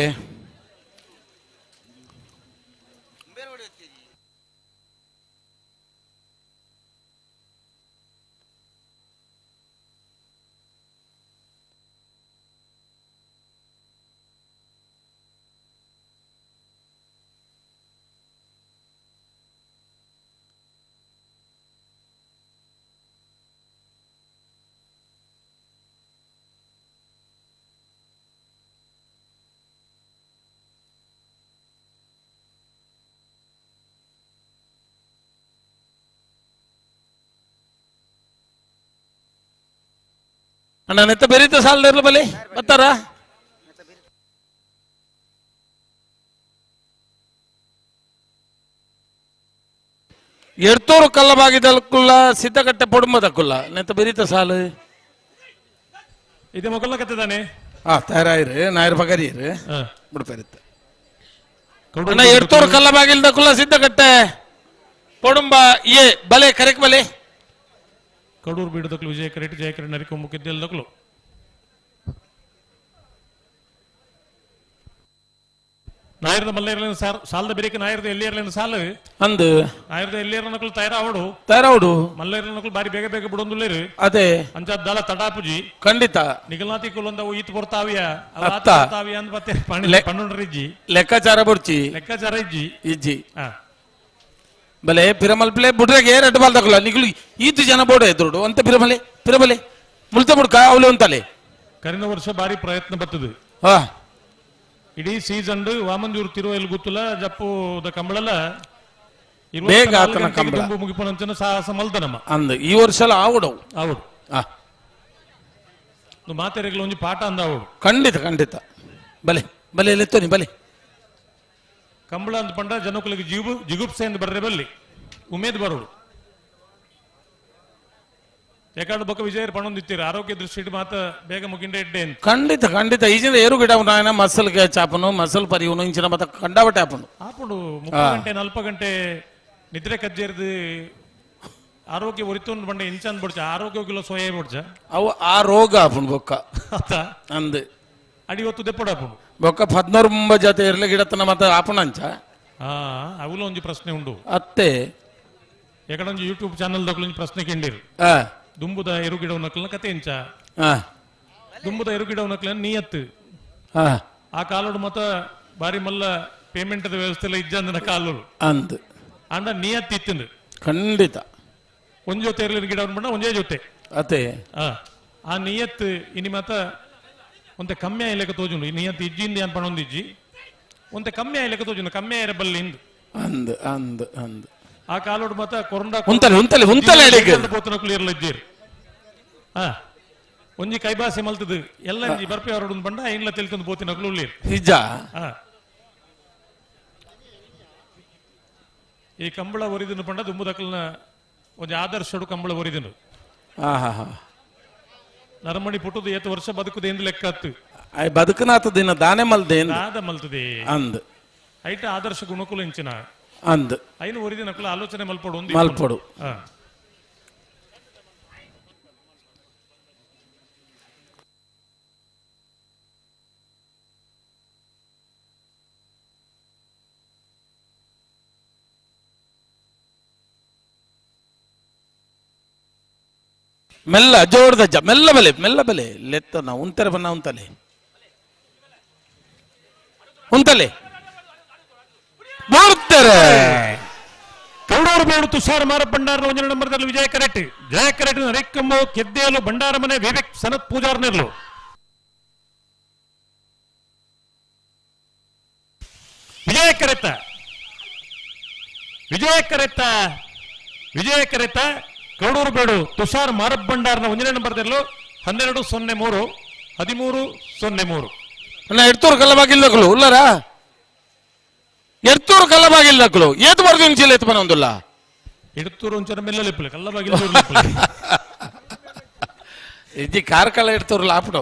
ಅಣ್ಣ ನೆತ್ತ ಬೆರೀತ ಸಾಲದಿರ್ಲ ಬಲೆ ಬರ್ತಾರ ಎಡ್ತೂರು ಕಲ್ಲಬಾಗಿದಲ್ಕುಲ್ಲ ಸಿದ್ದಕಟ್ಟೆ ಪೊಡುಂಬದಕ್ಕುಲ್ಲ ನೆತ್ತ ಬೆರೀತ ಸಾಲು ಇದೆ ಮೊಗಲ ಕತ್ತಿದ್ದಾನೆ ಹಾ ತಯಾರಾಯಿರು ನಾಯರ್ ಬಗರಿಯರು ಬಿಡ್ಪೇರಿತ್ತ ಅಣ್ಣ ಎಡ್ತೂರು ಕಲ್ಲಬಾಗಿಲ್ದಕ್ಕುಲ್ಲ ಸಿದ್ದಕಟ್ಟೆ ಪೊಡುಂಬ ಏ ಬಲೆ ಕರೆಕ್ ಬಲೆ ಕಡೂರು ಬೀಡದಕ್ಲು ವಿಜಯ ಕರೆಟ್ ಜಯ ಕರೆಟ್ ನರಿಕೊಂಬು ಕಿದ್ದೆಲ್ದಕ್ಲು ನಾಯರ್ದ ಮಲ್ಲೇರ್ಲಿನ ಸಾಲದ ಬೆರಿಕೆ ನಾಯರ್ದ ಎಲ್ಲಿಯರ್ಲಿನ ಸಾಲು ಅಂದು ನಾಯರ್ದ ಎಲ್ಲಿಯರ್ನಕ್ಲು ತಯಾರಾವಡು ತಯಾರಾವಡು ಮಲ್ಲೇರ್ನಕ್ಲು ಬಾರಿ ಬೇಗ ಬೇಗ ಬಿಡೊಂದುಲ್ಲೇರು ಅದೇ ಅಂಚಾದ್ದಾಲ ತಡಾಪುಜಿ ಖಂಡಿತ ನಿಗಲ್ನಾತಿ ಕುಲೊಂದವು ಈತ್ ಬರ್ತಾವಿಯ ಅತ್ತ ಬರ್ತಾವಿಯ ಅಂದ್ ಮತ್ತೆ ಪಣ್ಣುಂಡ್ರಿಜ್ಜಿ ಲೆಕ್ಕಾಚಾರ ಬುರ್ಚಿ ಲೆಕ್ಕಾಚಾರ ಇಜ್ಜಿ ಇಜ್ಜಿ ಬಲೆ ಪಿರಮಲ್ಪ್ಲೆ ಬುಡ್ರೆಗೆ ರೆಡ್ ಬಾಲ್ ತಗೊಲ್ಲ ನಿಗುಲು ಈತು ಜನ ಬೋಡ ಎದುರುಡು ಅಂತ ಪಿರಮಲೆ ಪಿರಮಲೆ ಮುಲ್ತ ಬುಡ್ಕ ಅವಳು ಅಂತಲೆ ಕರಿನ ವರ್ಷ ಬಾರಿ ಪ್ರಯತ್ನ ಬರ್ತದೆ ಹಾ ಇಡೀ ಸೀಸನ್ ವಾಮಂಜೂರು ತಿರುವ ಎಲ್ಲಿ ಗೊತ್ತಿಲ್ಲ ಜಪ್ಪು the ಕಂಬಳಲ್ಲ ಬೇಗ ಆತನ ಕಂಬಳ ಮುಗಿಪನಂಚನ ಸಾಹಸ ಮಲ್ದ ನಮ್ಮ ಅಂದ ಈ ವರ್ಷ ಆವುಡವು ಆವುಡು ಮಾತೆರೆಗ್ಲ ಒಂಜಿ ಪಾಠ ಅಂದ ಆವುಡು ಖಂಡಿತ ಖಂಡಿತ ಬಲೆ ಬಲೆ ಎತ್ತೋನಿ ಬಲೆ ಕಂಬಳ ಅಂದ ಪಂಡ ಜನಕುಲಿಗೆ ಜಿಗು ಜಿಗುಪ್ಸೆ ಎಂದು ಬರ್ರೆ ಬಲ್ಲಿ ಉಮೇದ್ ಬರೋಡು ಯಾಕಂದ್ರೆ ಬೊಕ್ಕ ವಿಜಯರ್ ಪಣೊಂದಿತ್ತೀರ ಆರೋಗ್ಯ ದೃಷ್ಟಿ ಮಾತ ಬೇಗ ಮುಗಿಂಡೆ ಇಡ್ಡೆ ಅಂತ ಖಂಡಿತ ಖಂಡಿತ ಈಜಿನ ಏರು ಗಿಡ ನಾಯನ ಮಸಲ್ ಚಾಪನು ಮಸಲ್ ಪರಿಯುನು ಇಂಚಿನ ಮತ್ತ ಕಂಡಾವಟೆ ಆಪನು ಆಪುಂಡು 30 ಗಂಟೆ 40 ಗಂಟೆ ನಿದ್ರೆ ಕಜ್ಜೇರ್ದು ಆರೋಗ್ಯ ಒರಿತೊಂದು ಬಂಡೆ ಇಂಚನ್ ಬುಡ್ಚ ಆರೋಗ್ಯ ಸೋಯೆ ಬುಡ್ಚ ಅವು ಆ ರೋಗ ಆಪುಂಡು ಬೊಕ್ಕ ಅತ್ತ ಅಂದ್ ಅಡಿ ಹೊತ್ತು ದೆಪ್ಪಡ ಆಪುಂಡು ಬೊಕ್ಕ 14 ಮುಂಬ ಜಾತೆ ಇರ್ಲೆ ಗಿಡತನ ಮತ್ತ ಆಪುಣಂಚ ಅವುಲ ಒಂಜಿ ಪ್ರಶ್ನೆ ಉಂಡು ಅತ್ತೆ ಯಾಕಂದ್ರೆ ಯೂಟ್ಯೂಬ್ ಚಾನಲ್ ದೊಕ್ಲೊಂಜಿ ಪ್ರಶ್ನೆ ಕೇಂದಿರು ದುಂಬುದ ಎರುಗಿಡ ನಕ್ಲನ ಕತೆ ಎಂಚ ದುಂಬುದ ಎರುಗಿಡ ನಕ್ಲನ ನಿಯತ್ತು ಆ ಕಾಲೋಡು ಮತ ಬಾರಿ ಮಲ್ಲ ಪೇಮೆಂಟ್ ವ್ಯವಸ್ಥೆ ಎಲ್ಲ ಇಜ್ಜಂದನ ಕಾಲೋಡು ಅಂದ್ ಅಂಡ ನಿಯತ್ತು ಇತ್ತಿಂದು ಖಂಡಿತ ಒಂದ್ ಜೊತೆ ಇರ್ಲಿನ ಗಿಡ ಬಣ್ಣ ಒಂದೇ ಜೊತೆ ಅತೆ ಆ ನಿಯತ್ತು ಇನಿ ಮತ ಒಂತೆ ಕಮ್ಮಿ ಆಯ್ಲೆಕ್ಕ ತೋಜುಂಡು ಈ ನಿಯತ್ತು ಇಜ್ಜಿಂದ ಅನ್ಪಣ ಒಂದು ಇಜ್ಜಿ ಒಂತೆ ಕಮ್ಮಿ ಆಯ್ಲೆಕ್ಕ ತೋಜುಂಡು ಕಮ್ಮಿ ಆಯ್ರ ಬಲ್ಲಿ ಇಂದು ಅಂದ್ ಅಂದ್ ಅಂದ್ ಆ ಕಾಲೋಡು ಮತ ಕೊರಂಡ ಉಂತಲೆ ಉಂತಲೆ ಉಂತಲೆ ಪೋತನಕುಲು ಇರ್ಲ ಇದ್ದೀರಿ ಒಂಜಿ ಕೈಬಾಸೆ ಮಲ್ತದು ಎಲ್ಲ ಒಂಜಿ ಬರ್ಪಿ ಅವರೋಡು ಬಂಡ ಐನ್ಲ ತೆಲ್ತಂದು ಪೋತಿನಕುಲು ಉಳ್ಳೀರು ನಿಜ ಈ ಕಂಬಳ ಒರಿದನು ಪಂಡ ದುಂಬುದಕಲ್ನ ಒಂಜಿ ಆದರ್ಶಡು ಕಂಬಳ ಒರಿದನು ನರಮಣಿ ಪುಟ್ಟುದು ಏತು ವರ್ಷ ಬದುಕುದು ಎಂದು ಲೆಕ್ಕ ಅತ್ತು ಬದುಕನಾತ ದಿನ ದಾನೆ ಮಲ್ದೆ ದಾದ ಮಲ್ತದೆ ಅಂದ್ ಐಟ ಆದರ್ಶ ಗುಣಕುಲು ಇಂಚಿನ ಅಂದ್ ಐನು ಒರಿದಿನಕುಲು ಆಲೋಚನೆ ಮಲ್ಪೊಡು ಒಂದು ಮಲ್ಪೊಡು ಮೆಲ್ಲ ಜೋರ್ದಜ್ಜ ಮೆಲ್ಲ ಬಲೆ ಮೆಲ್ಲ ಬಲೆ ಲೆತ್ತನ ಉಂತರೆ ಬನ್ನ ಉಂತಲೆ ಉಂತಲೆ ಬರ್ತಾರೆ ಕೌಡೂರು ಬೇಡು ತುಷಾರ್ ಮಾರ ಭಂಡಾರ ಒಂಜನ ನಂಬರ್ದಲ್ಲಿ ವಿಜಯ ಕರೆಕ್ಟ್ ಜಯ ಕರೆಕ್ಟ್ ನರೇಕಂಬು ಕೆದ್ದೇಲು ಭಂಡಾರ ಮನೆ ವಿವೇಕ್ ಸನತ್ ಪೂಜಾರ್ ನೆರ್ಲು ವಿಜಯ ಕರೆತ್ತ ವಿಜಯ ಕರೆತ್ತ ವಿಜಯ ಕರೆತ್ತ ಕೌಡೂರು ಬೇಡು ತುಷಾರ್ ಮಾರಬ್ ಭಂಡಾರ್ನ ಒಂದನೇ ನಂಬರ್ದಲ್ಲೂ 12:03 13:03. ಅಣ್ಣ ಎಡ್ತೂರು ಕಲ್ಲಬಾಗಿಲ್ದಕ್ಲು ಉಲ್ಲರ ಎಡ್ತೂರು ಕಲ್ಲಬಾಗಿಲ್ದಕ್ಲು ಏತು ಬರ್ದು ಇಂಚಿಲ್ಲ ಎತ್ತು ಬನೊಂದುಲ್ಲ ಎಡ್ತೂರು ಒಂಚೂರು ಮೆಲ್ಲಲಿಪ್ಪಲೆ ಕಲ್ಲಬಾಗಿಲು ಇಜ್ಜಿ ಕಾರ್ಕಳ ಎಡ್ತೂರು ಲಾಪುಡು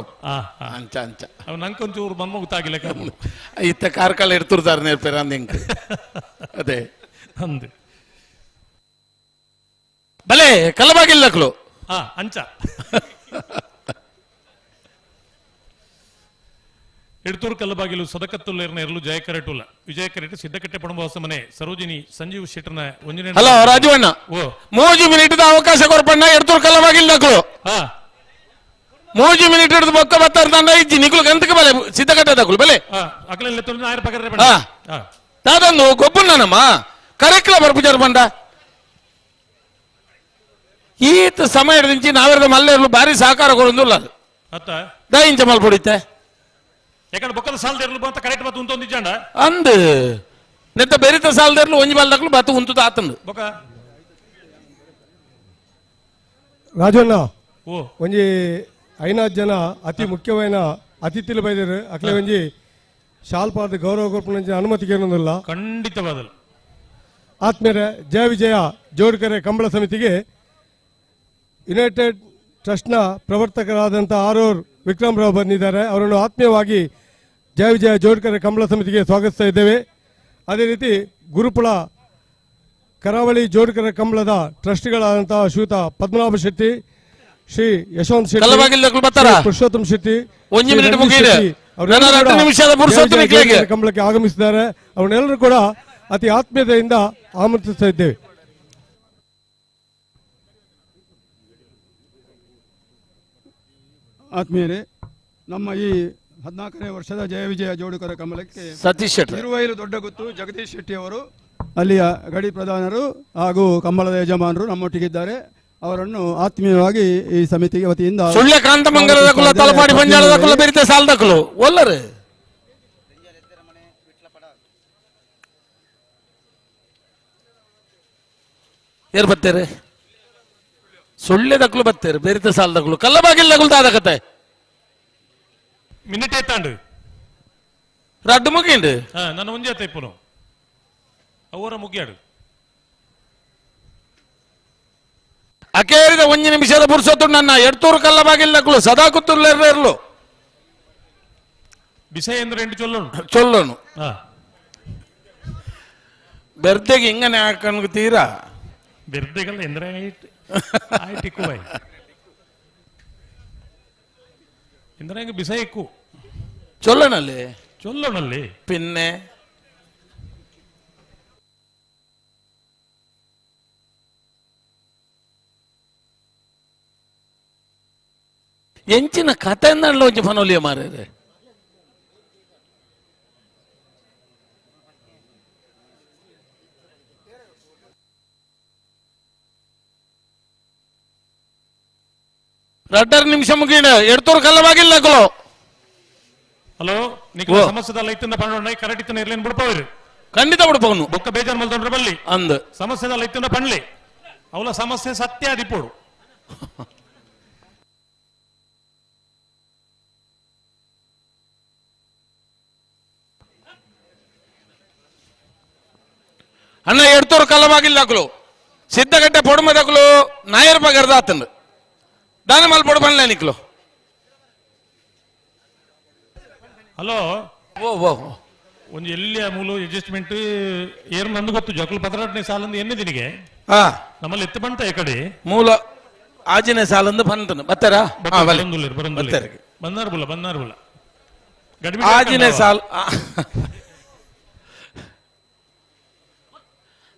ಅಂಚ ಅಂಚ ಅವ್ ನಂಕೊಂಚೂರು ಮನ್ಮ ಗೊತ್ತಾಗಿಲ್ಲ ಇತ್ತ ಕಾರ್ಕಳ ಎಡ್ತೂರು ದಾರ ನೇರ್ಪೇರ ಅಂದ ಇಂಕ್ ಅದೇ ಅಂದೆ ಬಲೆ ಕಲ್ಲಬಾಗಿಲ್ದಕ್ಲು ಅಂಚ ಎಡ್ತೂರು ಕಲ್ಲಬಾಗಿಲು ಸದಕತ್ತುಲ್ಲೇರ್ನ ಎರಲು ಜಯಕರೆಟುಲ್ಲ ವಿಜಯಕರೆಟ್ ಸಿದ್ದಕಟ್ಟೆ ಪಣಬಾಸ ಮನೆ ಸರೋಜಿನಿ ಸಂಜೀವ್ ಶೆಟ್ಟರ್ನ ಒಂಜನೇ ಹಲೋ ರಾಜೀವಣ್ಣ ಓ ಮೂಜಿ ಮಿನಿಟ್ ಅವಕಾಶ ಕೊರ್ಪಣ್ಣ ಎಡ್ತೂರು ಕಲ್ಲಬಾಗಿಲ್ದಕ್ಲು ಮೂಜಿ ಮಿನಿಟ್ ಹಿಡಿದು ಬೊಕ್ಕ ಬತ್ತಾರ ತಂಡ ಇಜ್ಜಿ ನಿಕುಲು ಗಂತಕ್ಕೆ ಬಲೆ ಸಿದ್ದಕಟ್ಟೆ ದಕ್ಲು ಬಲೆ ದಾದೊಂದು ಗೊಬ್ಬುನ್ನಮ್ಮ ಕರೆಕ್ಲ ಬರ್ಪುಜಾರ ಬಂಡ ಈತ ಸಮಯ ಹಿಡಿದಿಂಚಿ ನಾವೆರದ ಮಲ್ಲೇರ್ಲು ಬಾರಿ ಸಹಕಾರ ಕೊಡೊಂದುಲ್ಲ ಅದು ದಾಯಿಂಚ ಮಲ್ ಪೊಡಿತೆ ಯಾಕಂದ್ರೆ ಬೊಕ್ಕದ ಸಾಲದೇರ್ಲು ಅಂತ ಕರೆಕ್ಟ್ ಬತ್ತು ಉಂತೊಂದಿಜ್ಜಾಂಡ ಅಂದ್ ನೆತ್ತ ಬೆರಿತ ಸಾಲದೇರ್ಲು ಒಂಜಿ ಬಾಲ್ದಕ್ಲು ಬತ್ತು ಉಂತುದ ಆತಂದು ಬೊಕ್ಕ ರಾಜಣ್ಣ ಒಂಜಿ ಐನಾರು ಜನ ಅತಿ ಮುಖ್ಯವಾದ ಅತಿಥಿಲು ಬೈದರು ಅಕ್ಲೆ ಒಂಜಿ ಶಾಲ್ಪಾದ ಗೌರವ ಕೊರ್ಪುನಂಚಿನ ಅನುಮತಿ ಕೇಳೊಂದಿಲ್ಲ ಖಂಡಿತವಾದಲ್ಲ. ಆತ್ಮೀಯರೇ, ಜಯ ವಿಜಯ ಜೋಡ್ಕೆರೆ ಕಂಬಳ ಸಮಿತಿಗೆ ಯುನೈಟೆಡ್ ಟ್ರಸ್ಟ್ನ ಪ್ರವರ್ತಕರಾದಂಥ ಆರೂರ್ ವಿಕ್ರಮ್ ರಾವ್ ಬಂದಿದ್ದಾರೆ. ಅವರನ್ನು ಆತ್ಮೀಯವಾಗಿ ಜಯ ವಿಜಯ ಜೋಡ್ಕೆರೆ ಕಂಬಳ ಸಮಿತಿಗೆ ಸ್ವಾಗತಿಸ್ತಾ ಇದ್ದೇವೆ. ಅದೇ ರೀತಿ ಗುರುಪುಳ ಕರಾವಳಿ ಜೋಡ್ಕೆರೆ ಕಂಬಳದ ಟ್ರಸ್ಟಿಗಳಾದಂತಹ ಶ್ರೀಯುತ ಪದ್ಮನಾಭ ಶೆಟ್ಟಿ, ಶ್ರೀ ಯಶವಂತ್ ಶೆಟ್ಟಿ, ಪುರುಷೋತ್ತಮ್ ಶೆಟ್ಟಿ ಕಂಬಳಕ್ಕೆ ಆಗಮಿಸಿದ್ದಾರೆ. ಅವನ್ನೆಲ್ಲರೂ ಕೂಡ ಅತಿ ಆತ್ಮೀಯತೆಯಿಂದ ಆಮಂತ್ರಿಸ್ತಾ ಇದ್ದೇವೆ. ಆತ್ಮೀಯರೇ, ನಮ್ಮ ಈ 14ನೇ ವರ್ಷದ ಜಯ ವಿಜಯ ಜೋಡುಕರ ಕಂಬಳಕ್ಕೆ ಸತೀಶ್ ಶೆಟ್ಟಿ, ತಿರುವೈಲು ದೊಡ್ಡಗುತ್ತು ಜಗದೀಶ್ ಶೆಟ್ಟಿ ಅವರು ಅಲ್ಲಿಯ ಗಡಿ ಪ್ರಧಾನರು ಹಾಗೂ ಕಂಬಳದ ಯಜಮಾನರು ನಮ್ಮೊಟ್ಟಿಗಿದ್ದಾರೆ. ಅವರನ್ನು ಆತ್ಮೀಯವಾಗಿ ಈ ಸಮಿತಿಗೆ ವತಿಯಿಂದ ಸುಳ್ಯ ಕಾಂತಮಂಗಲದ ಕುಲ ತಲಪಾಡಿ ಪಂಜಾಳದ ಕುಲ ಬೆರಿತ ಸಾಲದಕುಲು ಒಲ್ಲರು ಏರ್ ಬತ್ತೇರೆ ಸುಳ್ಳ್ಯದಕ್ಲು ಬತ್ತೇರು ಬೆರಿತ ಸಾಲದಕ್ಲು ಕಲ್ಲಬಾಗಿಲ್ದಕ್ಲು ತಾದಕತೆ ಮಿನಿಟ್ ಏತಾಂಡು ರಡ್ಡು ಮುಗಿಂಡು ನನ್ನ ಒಂಜೆ ಇಪ್ಪನು ಅವರ ಮುಗಿಯಾಡು ಅಕೇರಿದ ಒಂಜಿ ನಿಮಿಷದ ಪುರುಷೊತ್ತು ನನ್ನ ಎಡ್ತೂರು ಕಲ್ಲಬಾಗಿಲ್ದಕ್ಲು ಸದಾ ಕುತ್ತುರ್ಲೆರ್ಲು ಬಿಸೆ ಅಂದ್ರೆ ಎಂಟು ಚೊಲ್ಲೋನು ಚೊಲ್ಲೋನು ಬೆರ್ದೆಗೆ ಹಿಂಗನೆ ಹಾಕನ್கு ತೀರಾ ಬೆರ್ದೆಗಲ್ಲ ಎಂದ್ರೆ ಆಯ್ತು ಎಂದ್ರೆ ಬಿಸೆ ಇಕ್ಕು ಚೊಲ್ಲನಲ್ಲಿ ಚೊಲ್ಲೋನಲ್ಲಿ ಪಿನ್ನೆ ಎಂಚಿನ ಕತೆ ಒಂಜಿ ಫನೋಲಿಯ ಮಾರ್ರೆ ರಡ್ಡರ್ ನಿಮಿಷ ಮುಗಿಡ ಎಡ್ತೂರು ಕಲ್ಲವಾಗಿಲ್ಲ ಹಲೋ ನಿಖಿಲ ಸಮಸ್ಯೆದಲ್ಲ ಇತ್ತಿಂದ ಪಂಡ ಕರೆಕ್ಟ್ ಇತ್ತಿನ ಇರ್ಲೇನು ಬಿಡ್ಪವ್ರಿ ಖಂಡಿತ ಬಿಡ್ಪವನು ಬೊಕ್ಕ ಬೇಜಾರ್ ಮಲ್ತೊಂಡ್ರೆ ಬಲ್ಲಿ ಅಂದ್ ಸಮಸ್ಯೆದಲ್ಲ ಇತ್ತಿಂದ ಪಣ್ಲಿ ಅವಲ ಸಮಸ್ಯೆ ಸತ್ಯ ಅದಿಪೋಡು. ಅಣ್ಣ ಎಡ್ತೂರು ಕಲ್ಲವಾಗಿಲ್ಲಕಲು ಸಿದ್ದಗಡ್ಡೆ ಪೊಡುಮದಕಲು ನಾಯರ್ ಪಗರ್ದ ಆತಂದು ದಾನ ಮಲ್ಪೊಡು ಪಣ್ಲೆ ನಿಕ್ಲು. ಹಲೋ ಓ ಓ ಒಂದು ಎಲ್ಲಿ ಮೂಲ ಅಡ್ಜಸ್ಟ್ಮೆಂಟ್ ಏರ್ ನಂದು ಗೊತ್ತು ಜೊಕಲ್ ಪದರಟನೆ ಸಾಲಂದು ಎನ್ನೆ ದಿನಿಗೆ ನಮ್ಮಲ್ಲಿ ಎತ್ತು ಬಂತ ಈ ಕಡೆ ಮೂಲ ಆಜಿನ ಸಾಲಂದು ಬಂತನು ಬತ್ತಾರ ಬನ್ನಾರ್ ಬುಲ್ಲ ಬನ್ನಾರ್ ಬುಲ್ಲ ಆಜಿನ ಸಾಲ್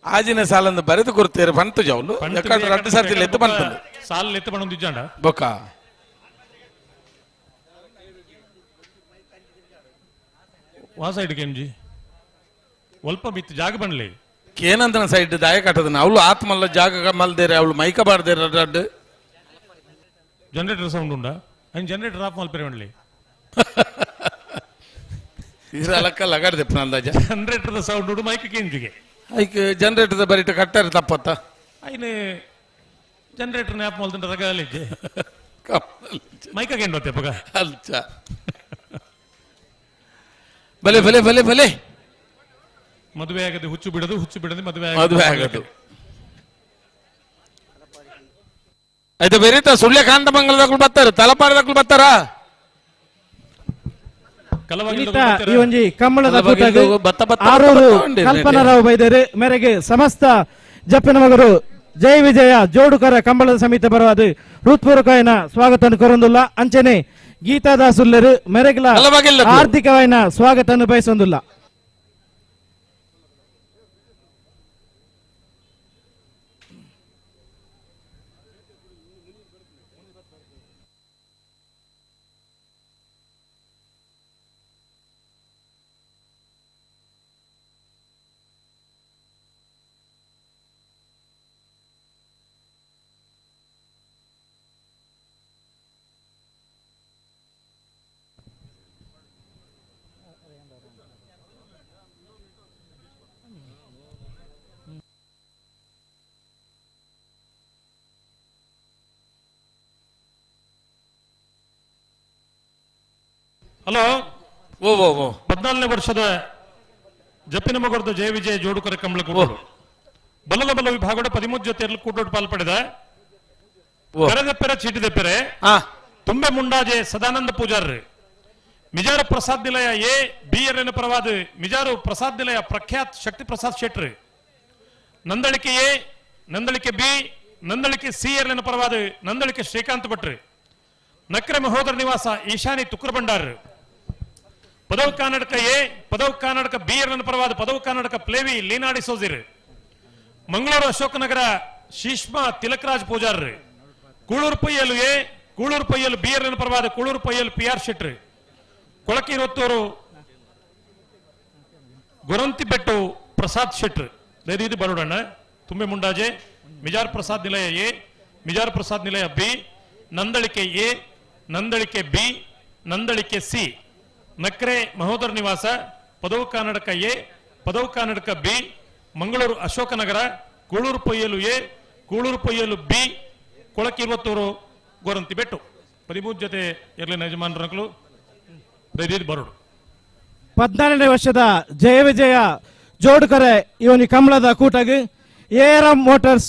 ಆಜಿನ ಸಾಲಂದು ಬರೆದು ಕೊಡ್ತೇರೆ ಬಂತು ಜೌಲು ರಡ್ಡು ಸರ್ತಿ ಎತ್ತು ಬಂತು ಸಾಲ ಎತ್ತು ಬಂದು ಇಜ್ಜಾಂಡ ಬೊಕ್ಕ ವಾ ಸೈಡ್ ಕೆಂಜಿ ಒಲ್ಪ ಬಿತ್ತು ಜಾಗ ಬಂಡ್ಲಿ ಕೇನಂತನ ಸೈಡ್ ದಾಯ ಕಟ್ಟದನ ಅವಳು ಆತ್ಮಲ್ಲ ಜಾಗ ಮಲ್ದೇರೆ ಅವಳು ಮೈಕ ಬಾರ್ದೇರೆ ರಡ್ಡು ಜನರೇಟರ್ ಸೌಂಡ್ ಉಂಡ ಅಂಡ್ ಜನರೇಟರ್ ಆಫ್ ಮಲ್ಪೆರೆ ಬಂಡ್ಲಿ ಇದರ ಅಲಕ್ಕ ಲಗಾಡ್ದೆ ಅಂದಾಜ ಜನರೇಟರ್ ಸೌಂಡ್ ಉಂಡು ಮೈಕ್ ಕೆಂಜಿಗೆ ಐಕ್ ಜನರೇಟರ್ ಬರಿಟ ಕಟ್ಟಾರೆ ತಪ್ಪತ್ತ ಐನೆ ಜನರೇಟರ್ ಆಫ್ ಮಲ್ತಂಡ ರಗಾಲಿಜ್ಜೆ ಮೈಕ ಕೆಂಡೋತೆ ಪಗ ಅಲ್ಚ. ಬಲೆ ಬಲೆ ಬಲೆ ಬಲೆ ಮದುವೆ ಆಗದೆ ಹುಚ್ಚು ಬಿಡದು, ಹುಚ್ಚು ಬಿಡದೆ ಮದುವೆ ಮದುವೆ ಆಗದು. ಆಯ್ತು ಬೇರೆ ಸುಳ್ಯ ಕಾಂತಮಂಗಲದಕ್ಕೂ ಬರ್ತಾರೆ, ತಲಪಾಡದಕ್ಕೂ ಬರ್ತಾರ. ಈ ಒಂಜಿ ಕಂಬಳದ ಆರೂರು ಕಲ್ಪನಾರಾವ್ ಬೈದರು ಮೇರೆಗೆ ಸಮಸ್ತ ಜಪ್ಪಿನ ಮಗರು ಜಯ ವಿಜಯ ಜೋಡುಕರ ಕಂಬಳದ ಸಮಿತಿ ಬರುವಾದ ಹೃತ್ಪೂರ್ವಕವಾಯಿನ ಸ್ವಾಗತ ಕೊರೊಂದುಲ್ಲ. ಅಂಚನೆ ಗೀತಾದಾಸುಲ್ಲರು ಮೇರೆಗ್ಲ ಹಾರ್ದಿಕವಾಯಿನ ಸ್ವಾಗತ ಬಯಸೊಂದುಲ್ಲ. ಹಲೋ ಓ ಓ ಓ 14ನೇ ವರ್ಷದ ಜಪ್ಪಿನ ಮಗರದ ಜಯ ವಿಜಯ ಜೋಡುಕರ ಕಂಬಳ ಕೂಟೋಡು ಬಲದ ಬಲ ವಿಭಾಗದ 13 ಜೊತೆಯಲ್ಲಿ ಕೂಟೋಡು ಪಾಲ್ಪಡೆದ ಕರೆದೆಪ್ಪೆರೆ ಚೀಟಿದೆಪ್ಪೆರೆ ತುಂಬೆ ಮುಂಡಾಜೆ ಸದಾನಂದ ಪೂಜಾರ್ರಿ ಮಿಜಾರು ಪ್ರಸಾದ್ ನಿಲಯ ಎ ಬಿ ಎರ್ ಪರವಾದ ಮಿಜಾರು ಪ್ರಸಾದ್ ನಿಲಯ Prakhyath Shakti Prasad Shetty Nandalike A Nandalike B Nandalike C R ಪರವಾದ ನಂದಳಿಕೆ ಶ್ರೀಕಾಂತ್ ಭಟ್ರಿ ನಕ್ರೆ ಮಹೋದರ ನಿವಾಸ ಈಶಾನಿ ತುಕ್ರ ಭಂಡಾರ್ ಪದವ್ ಕರ್ನಾಟಕ ಎ ಪದವ್ ಕರ್ನಾಟಕ ಬಿ ಎರ್ ಪರವಾದ ಪದವ್ ಕರ್ನಾಟಕ ಪ್ಲೇವಿ ಲೀನಾಡಿ ಸೋಜಿರ್ ಮಂಗಳೂರು ಅಶೋಕನಗರ ಶೀಷ್ಮಾ ತಿಲಕರಾಜ್ ಪೂಜಾರ್ರಿ ಕೂಳೂರು ಪೈಯಲು ಎ ಕೂಳೂರು ಪೈಯಲು ಬಿ ಎರ್ ಪರವಾದ ಕೂಳೂರು ಪೈಯಲು ಪಿ ಆರ್ ಶೆಟ್ರಿ ಕೊಳಕಿರೊತ್ತೂರು ಗುರಂತಿಬೆಟ್ಟು ಪ್ರಸಾದ್ ಶೆಟ್ರಿ ಇದು ಬರೋಡಣ್ಣ ತುಂಬೆ Mundaje Mijar Prasad Nilaya A Mijar Prasad Nilaya B Nandalike A Nandalike B Nandalike C Nakre Mahodara Nivasa Padavu Karnataka A Padavu Karnataka B Mangaluru Ashokanagara Kuluru Poyyalu A Kuluru Poyyalu B Kolakiruvathur Gorantibettu 13 ಜೊತೆ ಇರಲಿನ ಯಜಮಾನರು ಬರೋಡು. 14ನೇ ವರ್ಷದ ಜಯ ವಿಜಯ ಜೋಡುಕರೆ ಇವನಿ ಕಮಲದ ಕೂಟಗ್ ARM motors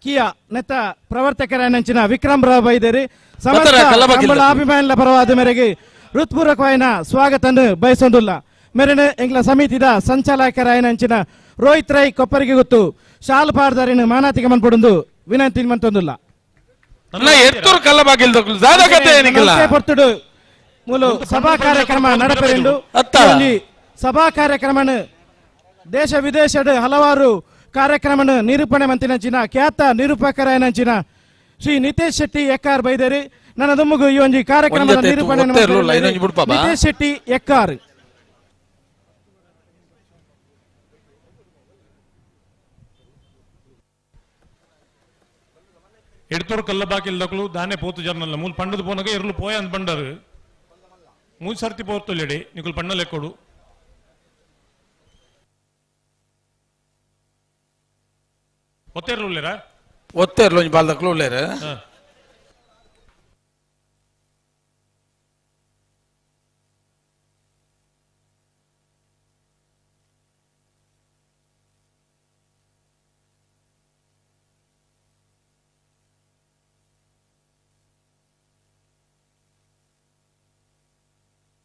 ಕಿಯಾ ನೆತ್ತ ಪ್ರವರ್ತಕರಾಯನಂಚಿನ ವಿಕ್ರಮ್ ರಾವ್ ಬೈದೇರಿ ಸಮಸ್ತ ಕಮಲ ಅಭಿಮಾನಿಗಳ ಪರವಾದ ಮೇರೆಗೆ ಹೃತ್ಪೂರ್ವಕವಾಯಿನ ಸ್ವಾಗತ ಬಯಸೊಂದುಲ್ಲ. ಮೇರೆನ ಎಂಗ್ಲ ಸಮಿತಿದ ಸಂಚಾಲಕರಾಯನಂಚಿನ ರೋಹಿತ್ ರೈ ಕೊಪ್ಪರಿಗೆ ಗೊತ್ತು ಶಾಲ್ ಪಾಡ್ದಾರಿನ ಮಾನಾತಿಗೆ ಮನ್ಪೊಡೊಂದು ವಿನಂತಿ ಮಂತೊಂದುಲ್ಲ. ಮೂಲು ಸಭಾ ಕಾರ್ಯಕ್ರಮ ನಡಪೆಂದು ಸಭಾ ಕಾರ್ಯಕ್ರಮ ದೇಶ ವಿದೇಶದ ಹಲವಾರು ಕಾರ್ಯಕ್ರಮ ನಿರೂಪಣೆ ಮಂತಿನಂಚಿನ ಖ್ಯಾತ ನಿರೂಪಕರಾಯನಂಚಿನ ಶ್ರೀ ನಿತೇಶ್ ಶೆಟ್ಟಿ ಎಕ್ಕಾರ್ ಬೈದೇರಿ ನನ್ನ ದುಮ್ಮಗು ಈ ಒಂಜಿ ಕಾರ್ಯಕ್ರಮದ ನಿರೂಪಣೆ ನಿತೇಶ್ ಶೆಟ್ಟಿ ಎಕ್ಕಾರ್. ಎಡ್ತೂರು ಕಲ್ಲಬಾಕಿಲ್ದಕ್ಲು ದಾನೆ ಪೋತು ಜರ್ನಲ್ಲ ಮೂಲು ಪಂಡದ ಪೋನಗ ಎರ್ಲು ಪೋಯ ಅಂದ್ ಬಂಡರು ಮೂರು ಸರ್ತಿ ಪೋರ್ತುಲ್ಲೆಡಿ ನಿಕುಲು ಪಣ್ಣಲೆಕ್ಕೊಡು. ಒತ್ತೇರ್ಲು ಉಳ್ಳೇರಾ? ಒತ್ತೇರ್ಲು ಒಂಜಿ ಬಾಲ್ದಕ್ಲು ಉಳ್ಳೇರ.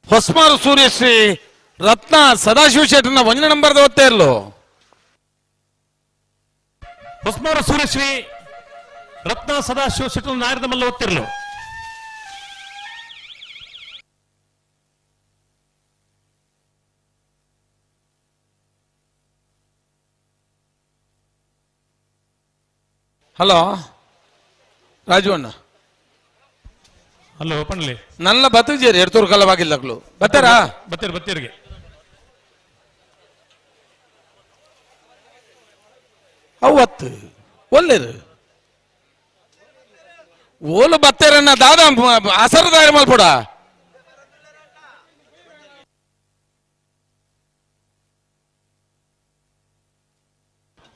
ಹೊಸ್ಮಾರು ಸೂರ್ಯಶ್ರೀ ರತ್ನ ಸದಾಶಿವ ಶೆಟ್ಟರ್ನ ಒಂದನೇ ನಂಬರ್ದ ಒತ್ತೇರ್ಲು. ಹೊಸ್ಮಾರು ಸೂರ್ಯಶ್ರೀ ರತ್ನ ಸದಾಶಿವ ಶೆಟ್ಟರ್ ನಾಯರದ ಮಲ್ಲ ಒತ್ತಿರ್ಲು. ಹಲೋ ರಾಜು ಅಣ್ಣ. ಹಲೋ ಪಣ್ಲಿ ನನ್ನ ಬತ್ತುಜೇರಿ ಎಡ್ತೂರು ಕಲ್ಲವಾಗಿಲ್ಲಕ್ಲು ಬತ್ತಾರಾ? ಬತ್ತೀರಿ ಬತ್ತೀರಿಗೆ. ಅವತ್ತು ಒಳ್ಳೇದು ಓಲು ಬತ್ತೇರನ್ನ ದಾದ ಅಸರದಾರಿ ಮಲ್ಪಡ.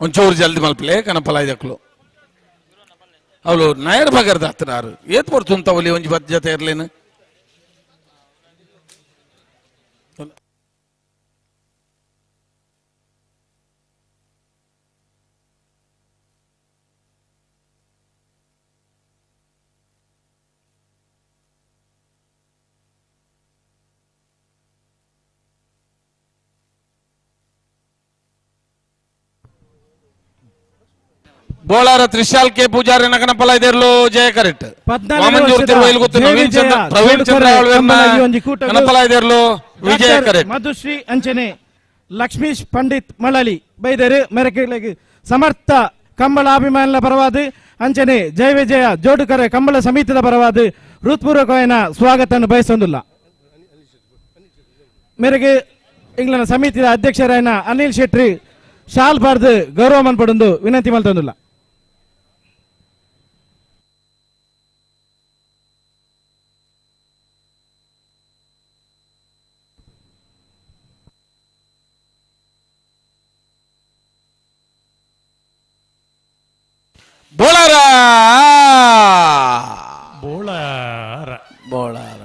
ಒಂಚೂರು ಜಲ್ದಿ ಮಲ್ಪಲೆ ಕನಪಲ ಇದಕ್ಲು ಅವಳು ನಾಯರ್ ಬಗರ್ದ ಹತ್ತಿರಾರು ಏತ್ ಪೊರ್ತುಂತವಲಿ ಒಂಜಿ ಬತ್ ಜೊತೆ ಇರ್ಲೇನು. ಬೋಳಾರ ತ್ರಿಶಾಲ್ ಕೆ ಪೂಜಾರಿ ನಕನಪಲ ಇದೆರ್ಲು ಜಯ ಕರೆಕ್ಟ್. ವಾಮಂಜೂರು ತಿರುವೈಲ್ ಗೊತ್ತು ನವೀನ್ ಚಂದ್ರ ಪ್ರವೀಣ್ ಚಂದ್ರ ಕನಪಲ ಇದೆರ್ಲು ವಿಜಯ ಕರೆಕ್ಟ್. ಮಧುಶ್ರೀ ಅಂಚನೆ ಲಕ್ಷ್ಮೀಶ್ ಪಂಡಿತ್ ಮಳಲಿ ಬೈದರು ಮೆರಕಿಗೆ ಸಮರ್ಥ ಕಂಬಳ ಅಭಿಮಾನಿల ಪರವಾದ ಅಂಚನೆ ಜಯ ವಿಜಯ ಜೋಡುಕರೆ ಕಂಬಳ ಸಮಿತಿದ ಪರವಾದ ಹೃತ್ಪೂರ್ವಕವಾದ ಸ್ವಾಗತವನ್ನು ಬಯಸೊಂದಿಲ್ಲ. ಮೇರೆಗೆ ಇಂಗ್ಲೆಂಡ್ ಸಮಿತಿಯ ಅಧ್ಯಕ್ಷರಾಯನ ಅನಿಲ್ ಶೆಟ್ಟಿ ಶಾಲ್ ಬಾರ್ದು ಗೌರವ ಮನ್ಪಡೊಂದು ವಿನಂತಿ ಮಲ್ತೊಂದಿಲ್ಲ. ಬೋಳಾರ ಬೋಳಾರ ಬೋಳಾರ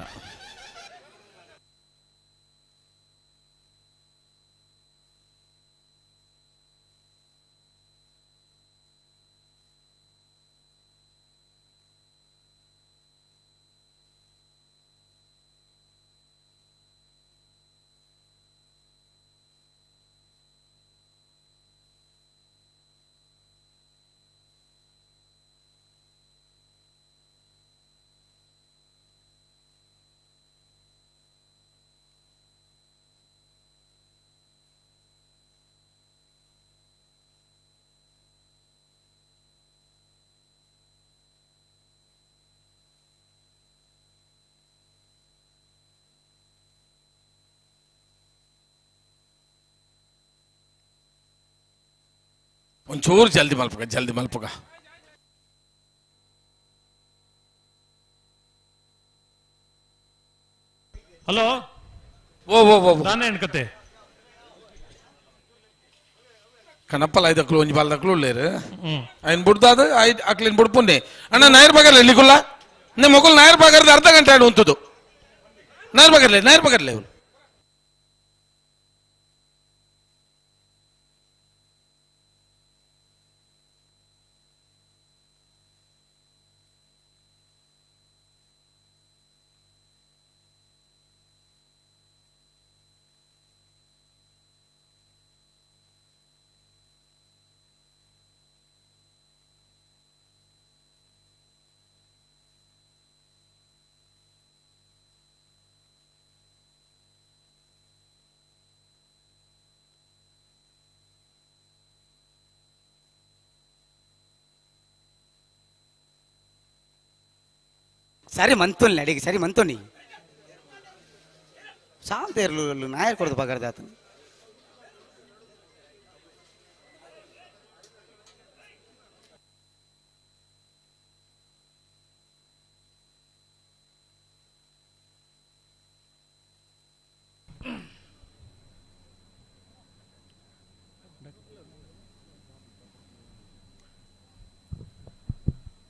ಒಂಚೂರು ಜಲ್ದಿ ಮಲ್ಪಕ ಜಲ್ದಿ ಮಲ್ಪಕ. ಹಲೋ ಓ ಓ ಓ ದಾನೆ ಎಣ್ಕತೆ ಕನಪ್ಪಲ ಐದಕ್ಲು ಒಂಜಿ ಬಾಲ್ದಕ್ಲು ಉಳ್ಳೇರು ಐನ್ ಬುಡ್ದಾದ ಐದ್ ಅಕ್ಲಿನ್ ಬುಡ್ಪುನ್ನೆ ಅಣ್ಣ ನಾಯರ್ ಬಗರ್ಲೆ ಲಿಗುಲ್ಲ ನೇ ಮೊಗುಲ್ ನಾಯರ್ ಬಗರ್ದ ಅರ್ಧ ಗಂಟೆ ಆಡು ಉಂತದು ನಾಯರ್ ಬಗರ್ಲೆ ನಾಯರ್ ಬಗರ್ಲೆ ಇವ್ರು. ಸರಿ ಮಂತೋನಿ ಅಡಿಗೆ ಸರಿ ಮಂತೋನಿ ಶಾಂತ ಇರಲು ನಾಯರ್ ಕೊಡದು ಬಗರ್ದ ಆತನು.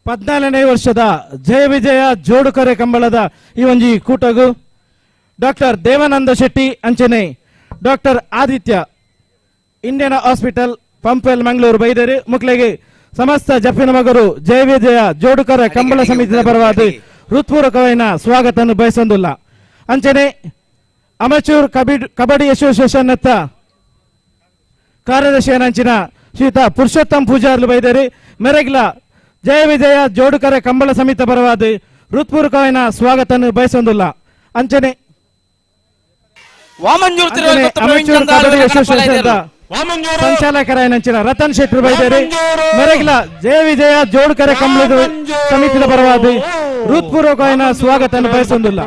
14ನೇ ವರ್ಷದ ಜಯ ವಿಜಯ ಜೋಡುಕರೆ ಕಂಬಳದ ಈ ಒಂಜಿ ಕೂಟಗು ಡಾಕ್ಟರ್ ದೇವಾನಂದ ಶೆಟ್ಟಿ ಅಂಚನೆ doctor Aditya Indian hospital Pumpwell Mangaluru ಬೈದರು ಮುಕ್ಲೆಗೆ ಸಮಸ್ತ ಜಪ್ಪಿನ ಮಗರು ಜಯ ವಿಜಯ ಜೋಡುಕರೆ ಕಂಬಳ ಸಮಿತಿಯ ಪರವಾದ ಹೃತ್ಪೂರ್ವಕವಾದ ಸ್ವಾಗತವನ್ನು ಬಯಸೊಂದಿಲ್ಲ. ಅಂಚನೆ ಅಮಚೂರ್ ಕಬಡ್ಡಿ ಅಸೋಸಿಯೇಷನ್ ಅತ್ತ ಕಾರ್ಯದರ್ಶಿ ಅಂಚಿನ ಶ್ರೀತ ಪುರುಷೋತ್ತಮ್ ಪೂಜಾರ್ಲು ಬೈದರು ಮೆರೆಗ್ಲ ಜಯ ವಿಜಯ ಜೋಡುಕರೆ ಕಂಬಳ ಸಮಿತಿ ಪರವಾದ ಹೃತ್ಪೂರ್ವಕವಾದ ಸ್ವಾಗತವನ್ನು ಬಯಸೊಂದಿಲ್ಲ. ಅಂಚನೆ ಸಂಚಾಲಕರಾಯನಂಚಿನ ರತನ್ ಶೆಟ್ಟಿ ಬೈದರು ಮೆರೆಗ್ಲ ಜಯ ವಿಜಯ ಜೋಡುಕರೆ ಕಂಬಳದ ಸಮಿತಿಯ ಪರವಾದ ಹೃತ್ಪೂರ್ವಕವಾದ ಸ್ವಾಗತವನ್ನು ಬಯಸೊಂದಿಲ್ಲ.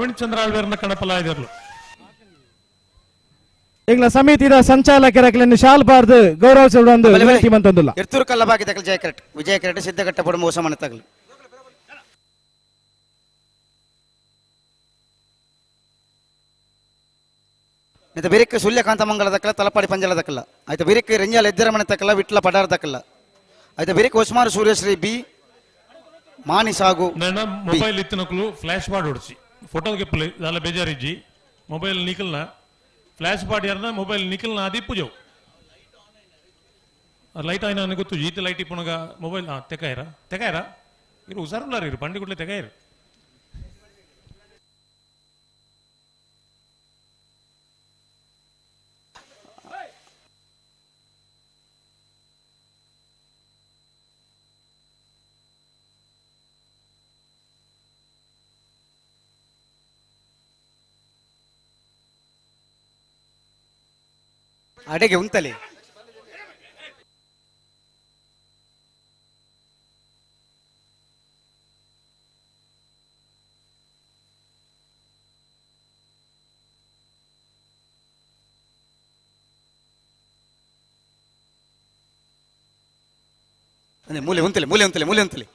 ಎಂಗ್ಲ ಸಮಿತಿಯ ಸಂಚಾಲಕರಕ್ಲೆನ್ ಶಾಲ್ ಬಾರ್ದು ಗೌರವಿಸುವ ವಿನಂತಿ ಮಂತೊಂದುಲ್ಲ. ಎರ್ತೂರು ಕಲ್ಲಬಾಗಿ ತಗಲ್ ಜಯ ಕರೆಕ್ಟ್ ವಿಜಯ ಕರೆಕ್ಟ್ ಸಿದ್ಧಘಟ್ಟ ಪಡ ಮೋಸ ಮನೆ ತಗಲು. ಆಯ್ತು ಬೇರೆಕ್ಕೆ ಸೂರ್ಯಕಾಂತ ಮಂಗಲ ದಕ್ಕಲ್ಲ ತಲಪಾಡಿ ಪಂಜಲ ದಕ್ಕಲ್ಲ ಆಯ್ತು ಬೇರೆಕ್ಕೆ ರಂಜಾಲ ಎದ್ದರ ಮನೆ ತಕ್ಕಲ್ಲ ವಿಟ್ಲ ಪಡಾರ ದಕ್ಕಲ್ಲ ಆಯ್ತು ಬೇರೆಕ್ಕೆ ಹೊಸ್ಮಾರು ಸೂರ್ಯಶ್ರೀ ಬಿ ಮಾನಿ ಸಾಗು. ಮೊಬೈಲ್ ಇತ್ತಿನಕ್ಲು ಫ್ಲಾಶ್ ಬಾರ್ಡ್ ಹೊಡ್ಸಿ ಫೋಟೋ ಗೆಪ್ಪಲಿ ದಾಲ ಬೇಜಾರಿಜ್ಜಿ ಮೊಬೈಲ್ ನಿಕಲ್ನ ಫ್ಲಾಶ್ ಬಾರ್ಡ್ ಯಾರನ್ನ ಮೊಬೈಲ್ ನಿಕಲ್ನ ಆದಿ ಪೂಜವು ಲೈಟ್ ಆಯ್ನ ನನಗೆ ಗೊತ್ತು ಈತ ಲೈಟ್ ಇಪ್ಪುನಗ ಮೊಬೈಲ್ ತೆಕಾಯರ ತೆಕಾಯರ ಇರು ಹುಷಾರುಲ್ಲಾರ ಇರು ಬಂಡಿ ಗುಡ್ಲೆ ತೆಕಾಯರು. ಅಡೆಗೆ ಉಂತಲೆ ಮೂಲೆ ಉಂತಲೆ ಮೂಲೆ ಉಂತಲೆ ಮೂಲೆ ಉಂತಲೆ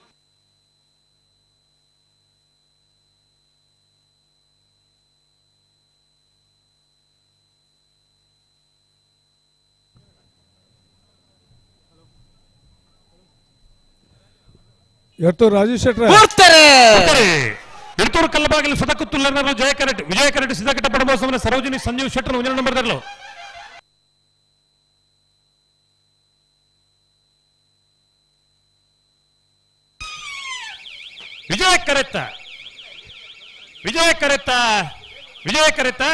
ಎರ್ತೂರು ರಾಜೇಶ್ ಶೆಟ್ರೆ ಎರ್ತೂರು ಕಲ್ಲಬಾಗಿಲು ಸದಕುತ್ತುಲ್ಲರ ಜಯ ಕರೆಟ್ ವಿಜಯ ಕರೆಟ್ ಸಿದ್ದಕಟ್ಟ ಪಡಬೋಸವನ ಸರೋಜಿನಿ ಸಂಜೀವ್ ಶೆಟ್ಟರ್ ಒಂದನೇ ನಂಬರ್ ದರ್ಲು ವಿಜಯ ಕರೆತ್ತ ವಿಜಯ ಕರೆತ್ತ ವಿಜಯ ಕರೆತ್ತ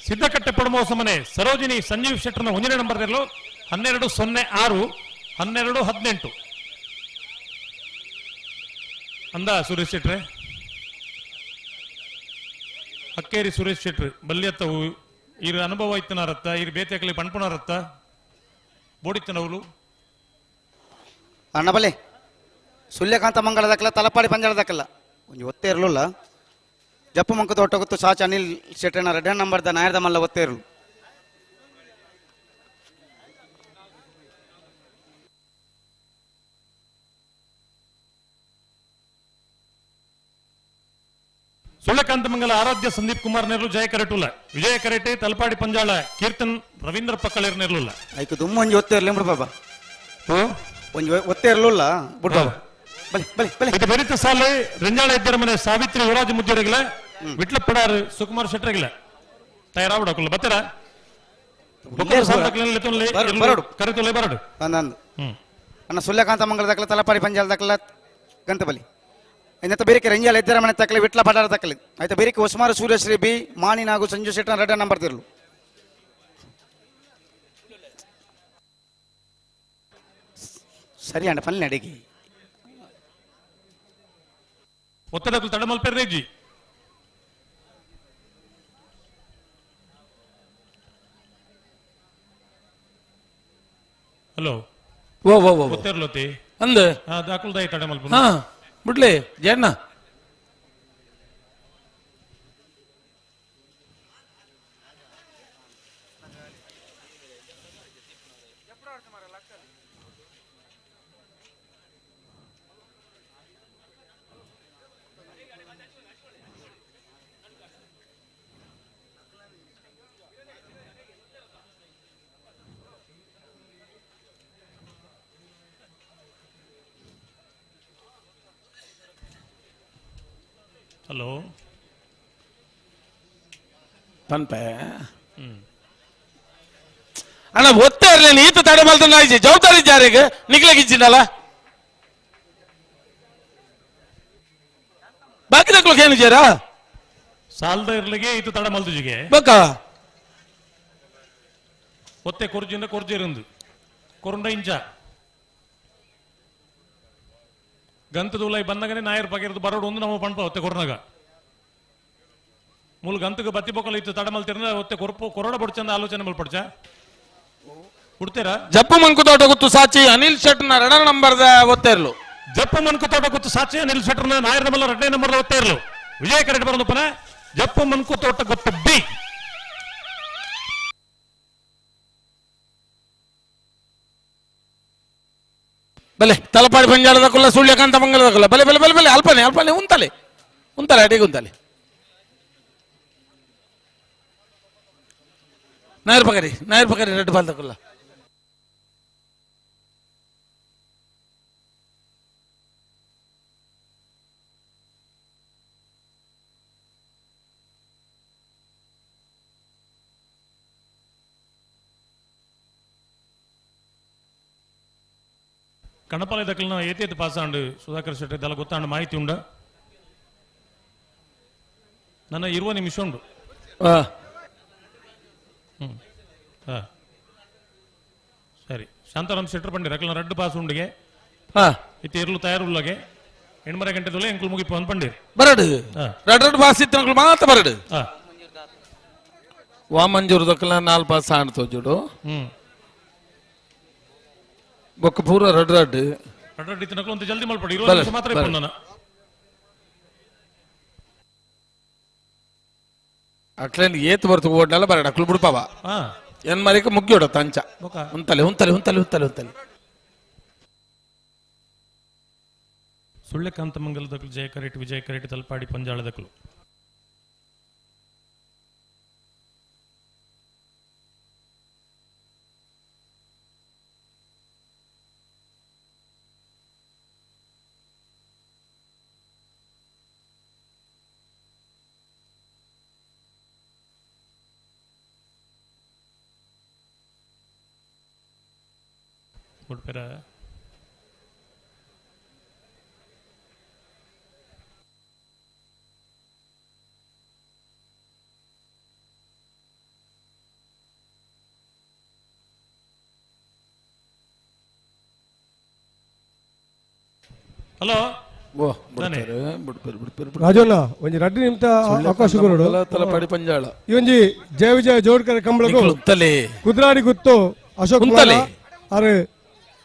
ಸಿದ್ದಕಟ್ಟೆ ಪಡಮೋಸಮನೆ ಸರೋಜಿನಿ ಸಂಜೀವ್ ಶೆಟ್ಟರ್ನ ಒಂದನೇ ನಂಬರ್ ದರ್ಲು 12:06 12:18 ಅಂದ ಸುರೇಶ್ ಶೆಟ್ರೆ ಅಕ್ಕೇರಿ ಸುರೇಶ್ ಶೆಟ್ರು ಬಲ್ಯತ್ತವು ಇರು ಅನುಭವ ಇತ್ತನಾರತ್ತ ಇರು ಬೇತೆಕಲಿ ಪಣ್ಪುನಾರತ್ತ ಬೋಡಿತ್ತನವಲು ಅಣ್ಣ ಬಲೆ ಸುಳ್ಯಕಾಂತ ಮಂಗಳದಕ್ಕಲ್ಲ ತಲಪಾಡಿ ಪಂಜಳದಕ್ಕಲ್ಲ ಒಂಜಿ ಒತ್ತೇ ಇರಲಿಲ್ಲ ಜಪ್ಪು ಮಂಕ ತೋಟ ಗೊತ್ತು ಸಾಚ ಅನಿಲ್ ಶೆಟ್ಟನ ರೆಡ್ ನಂಬರ್ದ ನಾಯರ್ದ ಮಲ್ಲ ಒತ್ತೇ ಇರಲು ಸುಳ್ಳಕಾಂತ ಮಂಗಲ ಆರಾಧ್ಯ ಸಂದೀಪ್ ಕುಮಾರ್ ನೆರಳು ಜಯ ಕರೆಟುಲ್ಲ ವಿಜಯ ಕರೆಟೆ ತಲಪಾಡಿ ಪಂಜಾಳ ಕೀರ್ತನ್ ರವೀಂದ್ರ ಪಕ್ಕಳೇರ್ ನೆರಳುಲ್ಲ ಆಯ್ತು ದುಮ್ಮ ಒಂಜಿ ಒತ್ತೇ ಇರಲಿ ಬಿಡು ಬಾಬಾ ಒಂಜಿ ಒತ್ತೇ ಇರಲಿಲ್ಲ ಬಿಡು ಬಾಬಾ ಬಲೆ ಬಲೆ ಬಲೆ ಇದು ಬೆರಿತ ಸಾಲೆ ರಂಜಾಳ ಇದ್ದರ ಮನೆ ಸಾವಿತ್ರಿ ಯುವರಾಜ ಮುಜ್ಜರಿಗಿಲ್ಲ ವಿಟ್ಲಪ್ಪಡಾರು ಸುಕುಮಾರ್ ಶೆಟ್ಟರಿಗಿಲ್ಲ ತಯಾರಾಬಿಡಕಲ್ಲ ಬತ್ತರ ಕರೆತೊಲೆ ಬರಡು ಅಂದು ಅಣ್ಣ ಸುಳ್ಯಕಾಂತ ಮಂಗಲ ದಕ್ಕಲ ತಲಪಾಡಿ ಪಂಜಾಳ ದಕ್ಕಲ ಗಂತ ಬಲಿ ಇನ್ನತ್ತ ಬೇರೆ ರಂಜಾಲ ಇದ್ದರ ಮನೆ ತಕ್ಕಲಿ ವಿಟ್ಲ ಪಡಾರ ತಕ್ಕಲಿ ಆಯ್ತಾ ಬೇರೆ ಹೊಸಮಾರು ಸೂರ್ಯಶ್ರೀ ಬಿ ಮಾಣಿ ನಾಗು ಸಂಜು ಶೆಟ್ಟನ ರೆಡ್ಡ ನಂಬರ್ ತಿರ್ಲು ಸರಿ ಅಣ್ಣ ಪಲ್ಲೆ ಅಡಿಗೆ ಒತ್ತಡಕ್ಕೂ ತಡಮಲ್ಪೆರ್ರೇಜಿ ಹಲೋ ಓ ಓ ಓ ಒತ್ತೆರ್ಲೋತಿ ಅಂದ ದಾಕುಲ್ದಾಯಿ ತಡಮಲ್ಪ ಹಾ ಬಿಡ್ಲಿ ಜಣ್ಣ ಹಲೋ ಪನ್ಪೆ ಅಣ್ಣ ಒತ್ತೇ ಇರಲಿಲ್ಲ ಈತ ತಡೆ ಮಲ್ತ ಜವಾಬ್ದಾರಿ ಜಾರಿಗೆ ನಿಗ್ಲಗಿಜ್ಜಿನಲ್ಲ ಬಾಕಿ ದಕ್ಲಕ್ಕೆ ಏನು ಜೇರಾ ಸಾಲದ ಇರ್ಲಿಗೆ ಈತ ತಡ ಮಲ್ದುಜಿಗೆ ಬಕ್ಕ ಒತ್ತೆ ಕೊರ್ಜಿಂದ ಕೊರ್ಜಿರಂದು ಕೊರುಂಡ ಇಂಚ ಗಂತದೂಲೈ ಬಂದಾಗನೆ ನಾಯರ್ ಪಗಿರ್ದು ಬರೋಡು ಒಂದು ನಮ್ಮ ಪಣಪ ಒತ್ತೆ ಕೊರ್ನಾಗ ಮೂಲ ಗಂತಕ್ಕೆ ಬತ್ತಿ ಬೊಕ್ಕಲ ಇತ್ತು ತಡಮಲ್ ತಿರ್ನ ಒತ್ತೆ ಕೊರಪು ಕೊರೋಡ ಬಡ್ಚಂದ ಆಲೋಚನೆ ಮಲ್ಪಡ್ಚ ಹುಡ್ತೀರಾ ಜಪ್ಪು ಮಂಕುತೋಟ ಗೊತ್ತು ಸಾಚಿ ಅನಿಲ್ ಶೆಟ್ನ ಎರಡನೇ ನಂಬರ್ದ ಒತ್ತೆ ಇರ್ಲು ಜಪ್ಪು ಮನ್ಕುತೋಟ ಗೊತ್ತು ಸಾಚಿ ಅನಿಲ್ ಶೆಟ್ಟರ್ನ ನಾಯರ್ ನಂಬರ್ ಎರಡನೇ ನಂಬರ್ ಒತ್ತೆ ಇರ್ಲು ವಿಜಯ ಕರೆಕ್ಟ್ ಬರೋದಪ್ಪನ ಜಪ್ಪು ಮನ್ಕುತೋಟ ಗೊತ್ತು ಬಿ ಬಲೆ ತಲಪಾಡಿ ಪಂಜಾಳದ ಕುಲ್ಲ ಸುಳ್ಯಕಾಂತ ಮಂಗಲದ ಕುಲ್ಲ ಬಲೆ ಬಲೆ ಬಲೆ ಬಲೆ ಅಲ್ಪನೆ ಅಲ್ಪನೆ ಉಂತಲೆ ಉಂತಲೆ ಅಡಿಗೆ ಉಂತಲೆ ನಾಯರ್ ಪಕರಿ ನಾಯರ್ ಪಕರಿ ರೆಡ್ ಬಾಲ್ ತಕೊಲ್ಲ ಕಣಪಾಲೆ ದಕ್ಕಲಿನ ಏತೇತು ಪಾಸಾಂಡು ಸುಧಾಕರ್ ಶೆಟ್ಟಿ ದಲ ಗೊತ್ತಾಂಡು ಮಾಹಿತಿ ಉಂಡ ನನ್ನ ಇರುವ ನಿಮಿಷ ಉಂಡು ಸರಿ ಶಾಂತಾರಾಮ್ ಶೆಟ್ಟರ್ ಪಂಡಿ ರಕಲ್ನ ರಡ್ಡು ಪಾಸ್ ಉಂಡಿಗೆ ಇತ್ತು ಇರ್ಲು ತಯಾರುಳ್ಳಗೆ ಎಣ್ಮರೆ ಗಂಟೆ ದೊಲೆ ಎಂಕುಲ್ ಮುಗಿಪು ಅಂದ್ ಪಂಡಿರ್ ಬರಡು ರಡ್ ರಡ್ ಪಾಸ್ ಇತ್ತು ಅಂಕುಲ್ ಮಾತ್ರ ಬರಡು ವಾಮಂಜೂರ್ ದಕ್ಕಲ ನಾಲ್ ಪಾಸ್ ಆಂಡ್ ತೋಜುಡು ಬೊಕ್ಕ ಪೂರ ರಡ್ ರಡ್ ರಡ್ ರಡ್ ಇತ್ತಿನಕುಲು ಒಂದು ಜಲ್ದಿ ಮಲ್ಪಡಿ 20 ನಿಮಿಷ ಮಾತ್ರ ಇಪ್ಪುಂಡು ನಾನು ಅಕ್ಲೇನ್ ಏತ್ ಬರ್ತು ಓಡ್ನಲ್ಲ ಬರಡ ಅಕ್ಲು ಬಿಡ್ಪಾವ ಎನ್ ಮರಿಕ ಮುಗ್ಗಿಯೋಡ ತಂಚ ಉಂತಲೆ ಉಂತಲೆ ಉಂತಲೆ ಉಂತಲೆ ಉಂತಲೆ ಸುಳ್ಳೆಕಾಂತ ಮಂಗಲದಕಲು ಜಯ ಕರೇಟ್ ವಿಜಯ ಕರೇಟ್ ತಲಪಾಡಿ ಪಂಜಾಳದಕಲು ಕೊಡ್ಪೇರ ಹಲೋ ರಾಜಣ್ಣ ಒಂಜಿ ರಡ್ಡು ನಿಮಿಷ ಅವಕಾಶ ಕೊರಡು ತಲಪಾಡಿ ಪಂಜಾಳ ಈ ಒಂಜಿ ಜಯ ವಿಜಯ ಜೋಡ್ಕರ ಕಂಬಳಗು ಕುದ್ರಾಡಿ ಗುತ್ತು ಅಶೋಕ್ ಅರೆ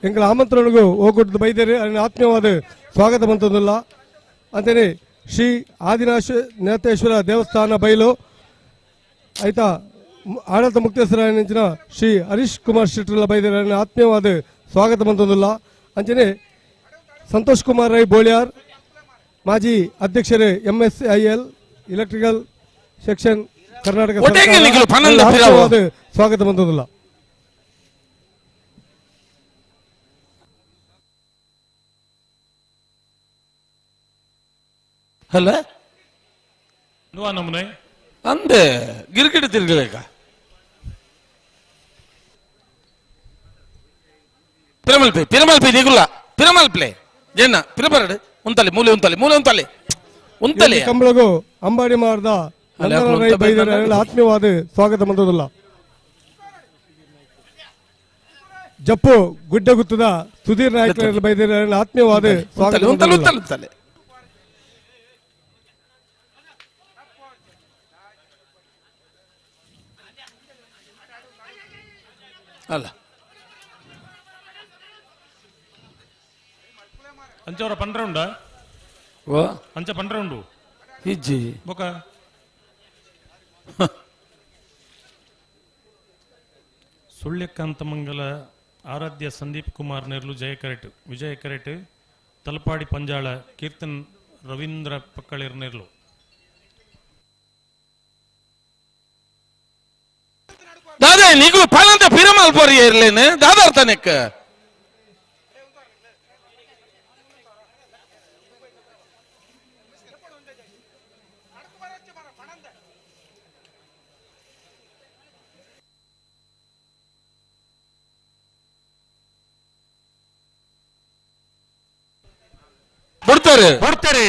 ಎಂಕಲ ಆಮಂತ್ರಣಗೂ ಹೋಗ್ಕೊಟ್ಟು ಬೈದೇರಿ ಅದನ್ನ ಆತ್ಮೀಯವಾದ ಸ್ವಾಗತ ಬಂತಂದಿಲ್ಲ ಅಂತೇನೆ ಶ್ರೀ ಆದಿನಾಶ ನೇತೇಶ್ವರ ದೇವಸ್ಥಾನ ಬೈಲು ಆಯ್ತಾ ಆಡಳಿತ ಮುಕ್ತೇಶ್ವರ ಶ್ರೀ ಹರೀಶ್ ಕುಮಾರ್ ಶೆಟ್ಟರ್ಲ ಬೈದೇರಿ ಅದನ್ನ ಆತ್ಮೀಯವಾದ ಸ್ವಾಗತ ಬಂತಂದಿಲ್ಲ ಅಂಚನೆ ಸಂತೋಷ್ ಕುಮಾರ್ ರೈ ಬೋಳಿಯಾರ್ ಮಾಜಿ ಅಧ್ಯಕ್ಷರೇ M S I L electrical section Karnataka ಸ್ವಾಗತ ಬಂತಂದಿಲ್ಲ. ಅಲ್ಲ ನಮ್ಮನೆ ಅಂದೆ ಗಿರ್ಗಿಡಿ ತಿರ್ಗಲೇಕ ಪಿರಮಲ್ಪೆ ಪಿರಮಲ್ಪೆ ನಿಗುಲ್ಲ ಪಿರಮಲ್ಪ್ಲೆ ಏನ ಪಿರಬರಡು ಉಂತಲೆ ಮೂಲೆ ಉಂತಲೆ ಮೂಲೆ ಉಂತಲೆ ಉಂತಲೆ ಕಂಬಳಗು ಅಂಬಾಡಿ ಮಾರ್ದ ಆತ್ಮೀಯವಾದ ಸ್ವಾಗತ ಬಂದದಲ್ಲ. ಜಪ್ಪು ಗುಡ್ಡ ಗುತ್ತದ ಸುಧೀರ್ ನಾಯ್ಕ ಬೈದಿರ ಆತ್ಮೀಯವಾದ ಸ್ವಾಗತ. ಉಂತಲೆ ಅಲ್ಲ ಅಂಚವರ ಪಂಡ್ರೌಂಡ ಅಂಚ ಪಂಡ್ರೌಂಡು ಇಜ್ಜಿ ಬೊಕ ಸುಳ್ಯಕಾಂತ ಮಂಗಲ ಆರಾಧ್ಯ ಸಂದೀಪ್ ಕುಮಾರ್ ನೆರ್ಲು ಜಯ ಕರೆಟ್ ವಿಜಯ ಕರೆಟ್ ತಲಪಾಡಿ ಪಂಜಾಳ ಕೀರ್ತನ್ ರವೀಂದ್ರ ಪಕ್ಕಳಿರ್ ನೆರ್ಲು. ದಾದಾ ನೀವು ಪನಂತ ಪಿರಮಲ್ ಪೋರಿ ಇರ್ಲೇನು ದಾದಾ ಅರ್ಥನೆಕ್ ಬಿಡ್ತಾರೆ ಬಿಡ್ತಾರೆ.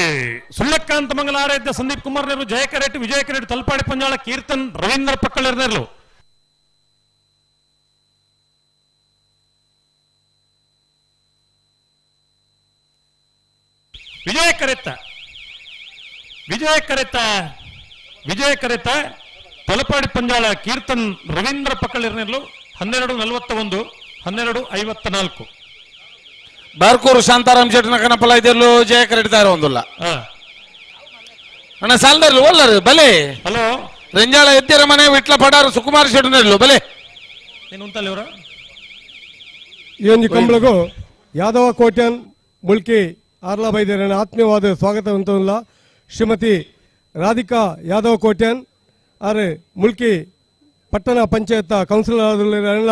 ಸುಳ್ಯಕಾಂತ ಮಂಗಲ ಆರಾಧ್ಯ ಸಂದೀಪ್ ಕುಮಾರ್ ನೆರ್ಲು ಜಯ ಕರೆಟ್ ವಿಜಯ ಕರೆಟ್ ತಲಪಾಡಿ ಪಂಜಾಳ ಕೀರ್ತನ್ ರವೀಂದ್ರ ಪಕ್ಕಳಿರ್ ನೆರ್ಲು. ವಿಜಯ ಕರೆತ್ತ ವಿಜಯ ಕರೆತ್ತ ವಿಜಯ ಕರೆತ್ತ ತಲಪಾಡಿ ಪಂಜಾಳ ಕೀರ್ತನ್ ರವೀಂದ್ರ ಪಕ್ಕಳಿರ್ನೆರ್ಲು 12:41 12:54. ಬಾರ್ಕೂರು ಶಾಂತಾರಾಮ್ ಶೆಟ್ಟನ ಕನಪಲ ಇದೆಲ್ಲೋ ಜಯ ಕರೆಡ್ತಾರೆ ಒಂದುಲ್ಲ ಅಣ್ಣ ಸಾಲದರ್ಲು ಒಲ್ಲರು ಬಲೆ. ಹಲೋ ರಂಜಾಳ ಎತ್ತಿರ ಮನೆ ವಿಟ್ಲ ಪಡಾರು ಸುಕುಮಾರ್ ಶೆಟ್ಟನರ್ಲು ಬಲೆ. ನೀನು ಉಂತಲ್ಲಿ ಅವರ ಈ ಒಂದು ಕಂಬಳಗು ಯಾದವ ಕೋಟ್ಯಾನ್ ಮುಲ್ಕಿ ಆರ್ಲಾ ಬೈದೇರನ ಆತ್ಮೀಯವಾದ ಸ್ವಾಗತ ಅಂತಲ್ಲ. ಶ್ರೀಮತಿ ರಾಧಿಕಾ ಯಾದವ ಕೋಟ್ಯಾನ್ ಆರೆ ಮುಲ್ಕಿ ಪಟ್ಟಣ ಪಂಚಾಯತ್ ಕೌನ್ಸಿಲರ್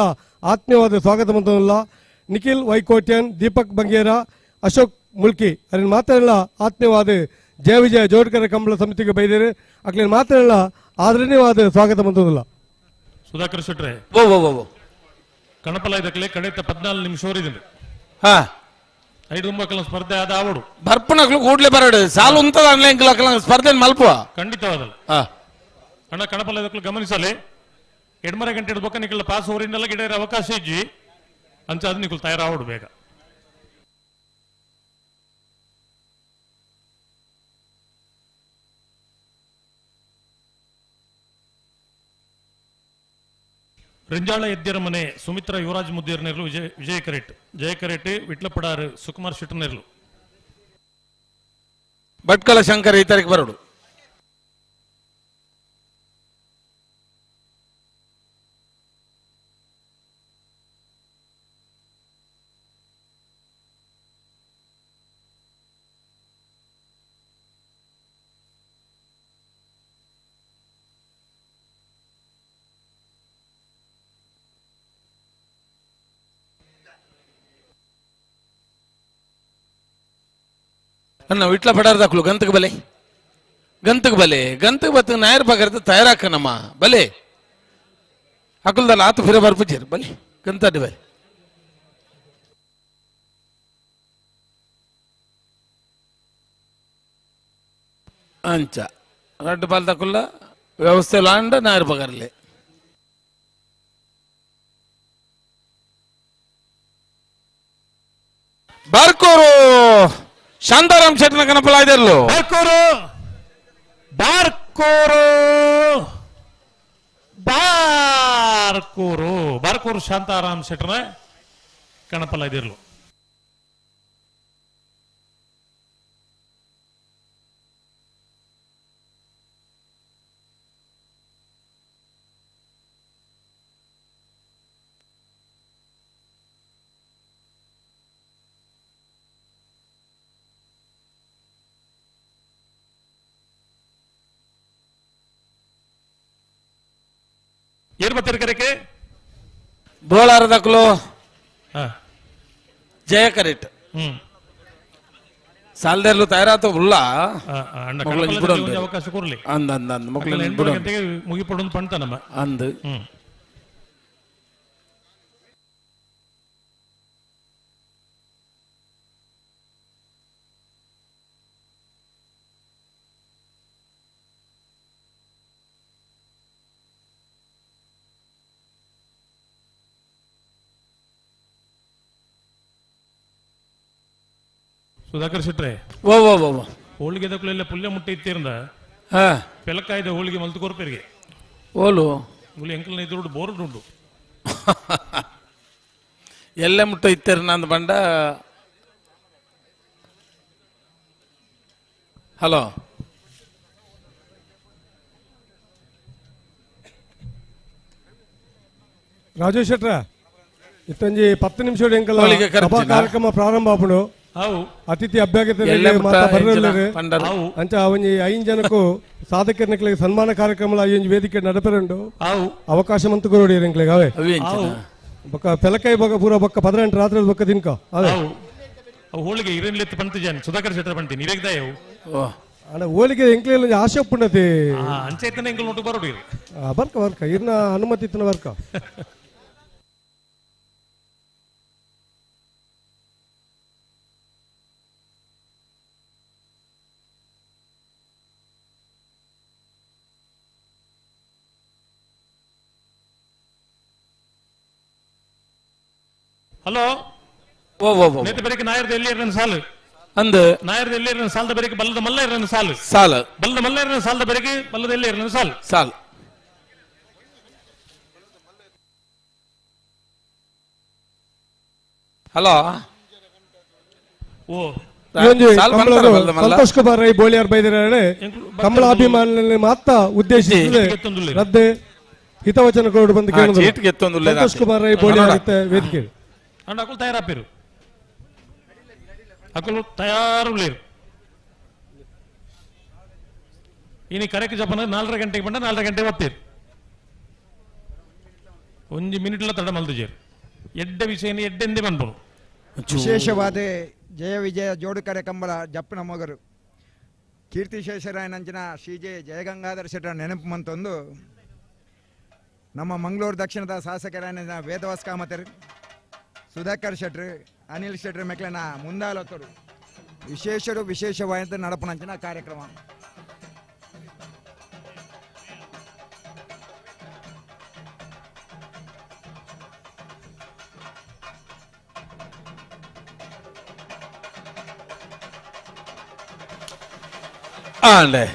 ಆತ್ಮೀಯವಾದ ಸ್ವಾಗತ ಅಂತಲ್ಲ. ನಿಖಿಲ್ ವೈ ಕೋಟ್ಯಾನ್, ದೀಪಕ್ ಬಂಗೇರ, ಅಶೋಕ್ ಮುಲ್ಕಿ ಅದನ್ನ ಮಾತ್ರ ಆತ್ಮೀಯವಾದ ಜಯ ವಿಜಯ ಜೋಡ್ಕರ ಕಂಬಳ ಸಮಿತಿಗೆ ಬೈದೇರೆ ಅಕ್ಲಿನ ಮಾತ್ರ ಆದರಣೀಯವಾದ ಸ್ವಾಗತ ಬಂತದಲ್ಲ. ಸುಧಾಕರ್ ಶೆಟ್ರೆ ಕಣಪಲ ಇದಕ್ಕೆ ಕಡೆತ 14 ನಿಮಿಷ ಓರಿದ್ದೀನಿ. ಹಾ ಐದು ಮಕ್ಕಳ ಸ್ಪರ್ಧೆ ಆದ ಆವಡು ಬರ್ಪಣಕ್ಲು ಕೂಡ್ಲೆ ಬರಡು ಸಾಲು ಉಂತದ ಅನ್ಲೈನ್ ಸ್ಪರ್ಧೆ ಮಲ್ಪುವ ಖಂಡಿತವಾದಲ್ಲ. ಅಣ್ಣ ಕಣಪಲ ಇದಕ್ಕೆ ಗಮನಿಸಲಿ 8:30 ಗಂಟೆ ಹಿಡ್ಬೇಕ ನಿಖಲ್ ಪಾಸ್ ಊರಿನೆಲ್ಲ ಗಿಡ ಅವಕಾಶ ಇಜ್ಜಿ ಅಂಚ ಅದು ನಿಖಲ್ ತಯಾರಾವಡು ಬೇಗ. ರಿಂಜಾಳ ಎದ್ದಿರ ಮನೆ ಸುಮಿತ್ರ ಯುವರಾಜ್ ಮುದ್ದೇರ್ನೇರ್ಲು ವಿಜಯ ಕರೆಟ್ ಜಯ ಕರೆಟ್ ವಿಟ್ಲಪಡಾರು ಸುಕುಮಾರ್ ಶೆಟ್ಟರ್ನೇರ್ಲು. ಭಟ್ಕಳ ಶಂಕರ್ ಈ ತಾರೀಕು ಬರೋಡು. ಅಣ್ಣ ವಿಟ್ಲ ಪಡಾರ್ದಾಕ್ಲು ಗಂತಕ್ಕೆ ಬಲೆ ಗಂತಕ್ಕೆ ಬಲೆ ಗಂತಕ್ಕೆ ಬತ್ತ ನಾಯರ್ ಬಗರ್ದ ತಯಾರಾಕನಮ್ಮ ಬಲೆ ಅಕುಲ್ದಲ್ಲ ಆತು ಫಿರ ಬರ್ಪುಜೇರು ಬಲೆ ಗಂತಡ್ಡಿ ಬಲೆ. ಅಂಚ ರಡ್ಡು ಬಾಲ್ದಕುಲ್ಲ ವ್ಯವಸ್ಥೆ ಲಾಂಡ ನಾಯರ್ ಬಗರ್ಲೆ. ಬಾರ್ಕೋರು ಶಾಂತಾರಾಮ್ ಶೆಟ್ಟನ ಕನಪಲಾಯ್ದರ್ಲು. ಬಾರ್ಕೋರು ಬಾರ್ಕೋರು ಬಾರ್ಕೋರು ಬಾರ್ಕೋರು ಶಾಂತಾರಾಮ್ ಶೆಟ್ಟನ ಕಣಪಲಾಯ್ದಿರ್ಲು. ಏರ್ ಬತ್ತೀರಿ ಕರೆಕೆ? ಬೋಳಾರದಕ್ಲು ಜಯ ಕರೆಕ್ಟ್ ಸಾಲದರ್ಲು ತಯಾರಾತ ಉಲ್ಲ ಅವಕಾಶ ಕೊರ್ಲಿ ಅಂದ ಅಂದ ಅಂದ ಮಕ್ಕಳು ಮುಗಿಪಡೊಂದು ಪಂತ ನಮ್ಮ ಅಂದ್. ಸುಧಾಕರ್ ಶೆಟ್ರೆ ಓ ಓ ಓ ಹೋಳಿಗೆ ದಕ್ಕಲೆಲ್ಲ ಪುಲ್ಯ ಮುಟ್ಟೆ ಇತ್ತಿರಂದ ಪೆಲಕಾಯ್ದ ಹೋಳಿಗೆ ಮಲ್ತು ಕೊರ್ಪೇರಿಗೆ ಓಲು ಗುಲಿ ಎಂಕಲ್ನ ಇದ್ರು ಬೋರ್ಡ್ ಉಂಟು ಎಲ್ಲ ಮುಟ್ಟ ಇತ್ತಿರ ನಂದು ಬಂಡ. ಹಲೋ ರಾಜೇಶ್ ಶೆಟ್ರ ಇತ್ತೊಂಜಿ 10 ನಿಮಿಷ ಎಂಕಲ್ ಕಾರ್ಯಕ್ರಮ ಪ್ರಾರಂಭ ಆಪುಂಡು. ಅತಿಥಿ ಅಭ್ಯಾಗತರಿಗೆ ಅಂಚ ಒಂಜಿ 5 ಜನಕ್ಕೂ ಸಾಧಕರ ಸನ್ಮಾನ ಕಾರ್ಯಕ್ರಮ ಒಂಜಿ ವೇದಿಕೆ ನಡಪೆರುಂಡು. ಅವಕಾಶ ಮಂತು ಕೊರೊಡಿ ಎಂಕ್ಲೆಗ್ ಅವೇ ಬೊಕ್ಕ ಪೆಲಕಾಯಿ ಬೊಕ್ಕ ಪೂರ ಬೊಕ್ಕ 18 ರಾತ್ರಿ ಬೊಕ್ಕ ತಿನ್ಕ ಅವೇ ಹೋಳಿಗೆ ಇರೇನ್ಲೆತ್ತು ಪಂತಿಜಾನ್ ಸುಧಾಕರ್ ಶೆಟ್ಟರ್ ಪಂತೀನಿ ಇರೇಗ್ದಾಯ ಅಣ್ಣ ಹೋಳಿಗೆ ಎಂಕ್ಲೆ ಒಂಜಿ ಆಶೆ ಉಪ್ಪುಂಡತಿ ಅಂಚೆ ಎಂಕಲ್ ನೋಟು ಬರೋಡಿ ಬರ್ಕ ಬರ್ಕ ಇರ್ನ ಅನುಮತಿ ಇತ್ತನ ಬರ್ಕ. ಹಲೋ ಓ ಓ ಓ ನೇತ ಬೆರಕೆ ನಾಯರ್ದ ಎಲ್ಲಿ ಇರನ್ ಸಾಲು ಅಂದ ನಾಯರ್ದ ಎಲ್ಲಿ ಇರನ್ ಸಾಲದ ಬೆರಕೆ ಬಲ್ಲದ ಮಲ್ಲ ಇರನ್ ಸಾಲು ಸಾಲು ಬಲ್ಲದ ಮಲ್ಲ ಇರನ್ ಸಾಲದ ಬೆರಕೆ ಬಲ್ಲದ ಎಲ್ಲಿ ಇರನ್ ಸಾಲು ಸಾಲು. ಹಲೋ ಓ ಸಂತೋಷ್ ಕುಮಾರ್ ರೈ ಬೋಳಿಯಾರ್ ಬೈದಿದ್ದಾರೆ. ಕಮಲ ಅಭಿಮಾನಿಗಳಲ್ಲಿ ಮಾತ್ರ ಉದ್ದೇಶಿಸಿದೆ ರದ್ದೆ ಹಿತವಚನ ಕೊಡು ಬಂದು ಕೇಳಿದ್ರು. ಸಂತೋಷ್ ಕುಮಾರ್ ರೈ ಬೋಳಿಯಾರ್ ವೇದಿಕೆ ಅಂಡ್ ಅಕುಲು ತಯಾರಾಪೇರು ಅಕುಲು ತಯಾರು ಲೇರು. ಇನಿ ಕರೆಕ್ಟ್ ಜಪನ 4.30 ಗಂಟೆಗೆ ಬಂದ 4.30 ಗಂಟೆಗೆ ಬತ್ತೀರು. ಒಂಜಿ ಮಿನಿಟ್ಲ ತಡ ಮಲ್ದುಜೇರು ಎಡ್ಡೆ ವಿಷಯನ ಎಡ್ಡೆಂದೇ ಬಂದ್ಬೋದು. ವಿಶೇಷವಾದ ಜಯ ವಿಜಯ ಜೋಡುಕರೆ ಕಂಬಳ ಜಪ್ಪನ ಮೊಗರು ಕೀರ್ತಿಶೇಷರಾಯನಂಚಿನ ಶ್ರೀ ಜೆ ಜಯಗಂಗಾಧರ ಶೆಟ್ಟರ ನೆನಪು ಮಂತೊಂದು ನಮ್ಮ ಮಂಗಳೂರು ದಕ್ಷಿಣದ ಶಾಸಕರಾಯನ ವೇದವಾಸ್ ಕಾಮತರು ಸುಧಾಕರ್ ಶೆಟ್ರು ಅನಿಲ್ ಶೆಟ್ರು ಮೆಕ್ಲೆನ ಮುಂದಾಲೋತರು ವಿಶೇಷರು ವಿಶೇಷವಾದ ನಡಪನಂಚಿನ ಕಾರ್ಯಕ್ರಮ. ಆಂಡೆ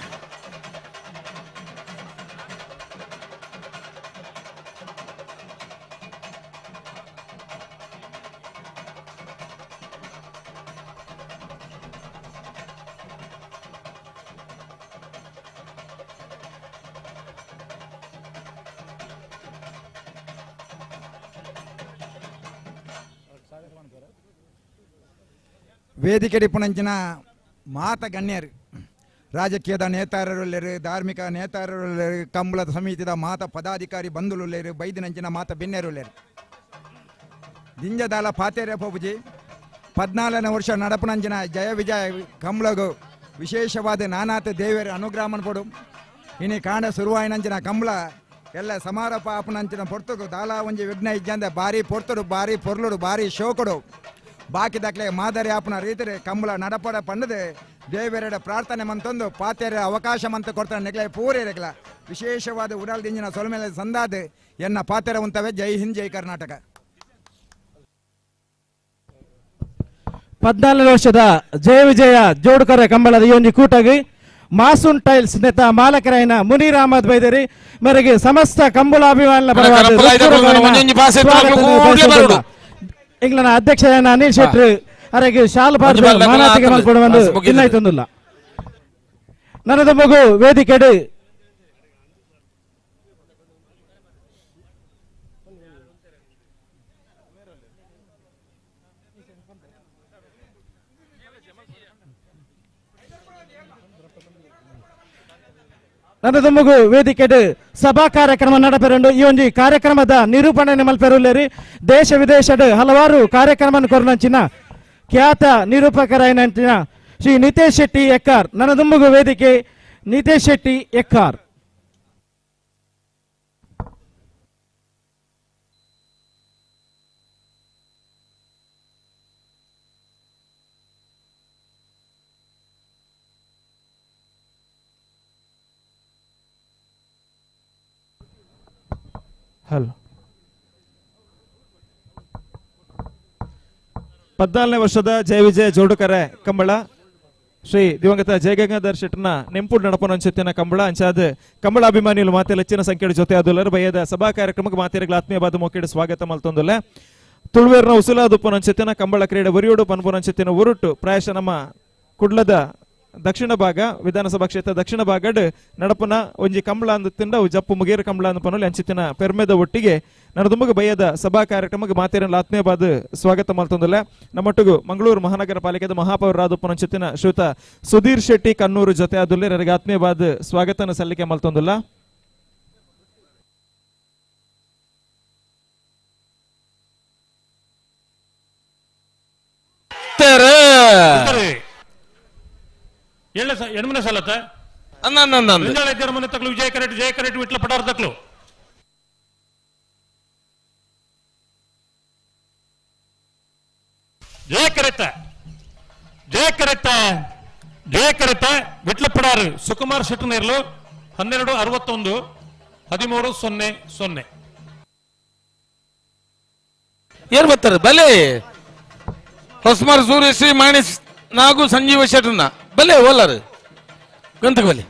ವೇದಿಕೆ ಪುಣಂಚಿನ ಮಾತ ಗಣ್ಯರು ರಾಜಕೀಯದ ನೇತಾರರುಳ್ಳೇರು ಧಾರ್ಮಿಕ ನೇತಾರರುಳ್ಳೇರು ಕಂಬಳದ ಸಮಿತಿದ ಮಾತ ಪದಾಧಿಕಾರಿ ಬಂಧುಲುಳ್ಳೇರು ಬೈದಿನಂಚಿನ ಮಾತ ಬಿನ್ನೆರುಳ್ಳೇರು ದಿಂಜದಾಲ ಪಾತೇರೆ ಪೋಪುಜಿ 14ನೇ ವರ್ಷ ನಡಪುನಂಚಿನ ಜಯ ವಿಜಯ ಕಂಬಳಗು ವಿಶೇಷವಾದ ನಾನಾತ ದೇವರ ಅನುಗ್ರಹಮನ್ ಪಡು ಇನಿ ಕಾಂಡ ಸುರುವಾಯಿನಂಚಿನ ಕಂಬಳ ಎಲ್ಲ ಸಮಾರೋಪ ಆಪನಂಚಿನ ಪೊರ್ತುಗು ದಾಲ ಒಂಜಿ ವಿಘ್ನ ಇಜ್ಜಂದೆ ಬಾರಿ ಪೊರ್ತುಡು ಬಾರಿ ಪೊರ್ಲುಡು ಬಾರಿ ಶೋಕುಡು ಬಾಕಿ ದಾಖಲೆ ಮಾದರಿ ಆಪನ ರೀತಿರೆ ಕಂಬಳ ನಡಪಡ ಪಂಡದೆ ದೇವರೆಡ ಪ್ರಾರ್ಥನೆ ಮಂತೊಂದು ಪಾತೆರೆ ಅವಕಾಶ ಮಂತ ಕೊಡ್ತಾನೆ ನೆಗ್ಲೆ ಪೂರೇರೆಗ್ಲ ವಿಶೇಷವಾದ ಉಡಲ್ದಿಂಜಿನ ಸೊಲ್ಮೇಲೆ ಸಂದಾದ ಎನ್ನ ಪಾತೆರೆ ಉಂತವೆ. ಜೈ ಹಿಂದ್, ಜೈ ಕರ್ನಾಟಕ. 14 ವರ್ಷದ ಜಯ ವಿಜಯ ಜೋಡುಕರೆ ಕಂಬಳದ ಈ ಒಂದು ಕೂಟಗಿ ಮಾಸೂನ್ ಟೈಲ್ಸ್ ನೇತ ಮಾಲಕರಾಯನ ಮುನೀರ್ ಅಹಮದ್ ಬೈದೇರಿ ಮೇರೆಗೆ ಸಮಸ್ತ ಕಂಬಳಾಭಿಮಾನಿಗಳ ಪರವಾಗಿ ಇಂಗ್ಲನ ಅಧ್ಯಕ್ಷರಾಯನ ಅನಿಲ್ ಶೆಟ್ಟಿ ಅರೆಗೆ ಶಾಲ್ ಬಾರ್ದು ಮಾನಾತಿಗೆ ಮಲ್ಪಡು ಒಂದು ಇನ್ನಾಯ್ತೊಂದಿಲ್ಲ. ನನದ ಮಗು ವೇದಿಕೆಡು ನನದ ಮಗು ವೇದಿಕೆಡು ಸಭಾ ಕಾರ್ಯಕ್ರಮ ನಡಪೆರುಂಡು. ಈ ಒಂದು ಕಾರ್ಯಕ್ರಮದ ನಿರೂಪಣೆ ಮಲ್ಪೆರುಲ್ಲೇರಿ ದೇಶ ವಿದೇಶದ ಹಲವಾರು ಕಾರ್ಯಕ್ರಮ ಕೊರನಂಚಿನ ಖ್ಯಾತ ನಿರೂಪಕರಾಯನಂಚಿನ ಶ್ರೀ ನಿತೇಶ್ ಶೆಟ್ಟಿ ಎಕ್ಕಾರ್. ನನದುಂಬುಗು ವೇದಿಕೆ ನಿತೇಶ್ ಶೆಟ್ಟಿ ಎಕ್ಕಾರ್. ಹಲೋ. 14ನೇ ವರ್ಷದ ಜಯ ವಿಜಯ ಜೋಡುಕರೆ ಕಂಬಳ ಶ್ರೀ ದಿವಂಗತ ಜಯಗಂಗಾಧರ್ ಶೆಟ್ಟರ್ನ ನೆಂಪುಡು ನಡಪನಂಚೆತ್ತಿನ ಕಂಬಳ ಅಂಚಾದ ಕಂಬಳ ಅಭಿಮಾನಿಗಳು ಮಾತೆಲ್ಲ ಹೆಚ್ಚಿನ ಸಂಖ್ಯೆಯ ಜೊತೆ ಆದುಲ್ಲರು ಬಯ್ಯದ ಸಭಾ ಕಾರ್ಯಕ್ರಮಕ್ಕೆ ಮಾತೆರಗಳ ಆತ್ಮೀಯವಾದ ಮೋಕೆಡು ಸ್ವಾಗತ ಮಲ್ತೊಂದುಲ್ಲ. ತುಳುವೇರ್ನ ಉಸುಲಾದುಪ್ಪನಂಚೆತ್ತಿನ ಕಂಬಳ ಕ್ರೀಡೆ ಒರಿಯೋಡು ಪನ್ಪುನಂಚೆತ್ತಿನ ಉರುಟು ಪ್ರಾಯಶಃ ನಮ್ಮ ಕುಡ್ಲದ ದಕ್ಷಿಣ ಭಾಗ ವಿಧಾನಸಭಾ ಕ್ಷೇತ್ರ ದಕ್ಷಿಣ ಭಾಗಡ್ ನಡಪುನ ಒಂಜಿ ಕಂಬಳ ಅಂದು ತಿಂಡ ಜಪ್ಪು ಮುಗೇರು ಕಂಬಳ ಅಂದು ಪನೋಲಿ ಅಂಚಿತ್ತಿನ ಪೆರ್ಮೆದ ಒಟ್ಟಿಗೆ ನಡದುಂಬಗ ಬಯ್ಯದ ಸಭಾ ಕಾರ್ಯಕ್ರಮಕ್ಕೆ ಮಾತೇರಲ್ಲ ಆತ್ಮೀಯವಾದ ಸ್ವಾಗತ ಮಲ್ತೊಂದುಲ್ಲ. ನಮ್ಮೊಟ್ಟಿಗೂ ಮಂಗಳೂರು ಮಹಾನಗರ ಪಾಲಿಕೆದ ಮಹಾಪೌರಾದುಪ್ಪನಂಚಿತ್ತಿನ ಶ್ರೀಯುತ ಸುಧೀರ್ ಶೆಟ್ಟಿ ಕನ್ನೂರು ಜೊತೆ ಆದುಲ್ಲೆ ನನಗೆ ಆತ್ಮೀಯವಾದ ಸ್ವಾಗತನ ಸಲ್ಲಿಕೆ ಮಲ್ತೊಂದುಲ್ಲ. ಎಣ್ಮನೆ ಸಲತ ಮನೆ ತಕ್ಲು ವಿಜಯ ಕರೆಟ್ ಜಯ ಕರೆಟ್ ವಿಟ್ಲ ಪಟಾರ್ ತಕ್ಲು ಜಯ ಕರೆತ ಜಯ ಕರೆತ ಜಯ ಕರೆತ ವಿಟ್ಲ ಪಡಾರು ಸುಕುಮಾರ್ ಶೆಟ್ಟನೇರ್ಲು 12:61 13:00. ಏನ್ ಬರ್ತಾರೆ ಬಲೆ ಹೊಸ್ಮಾರ್ ಸೂರ್ಯಶ್ರೀ ಮಾಣಿಸ್ ನಾಗು ಸಂಜೀವ ಶೆಟ್ಟರ್ನ ಬಲೆ ಓಲಾರು ಗಂತಕ್ಕೆ ಬಲೆ.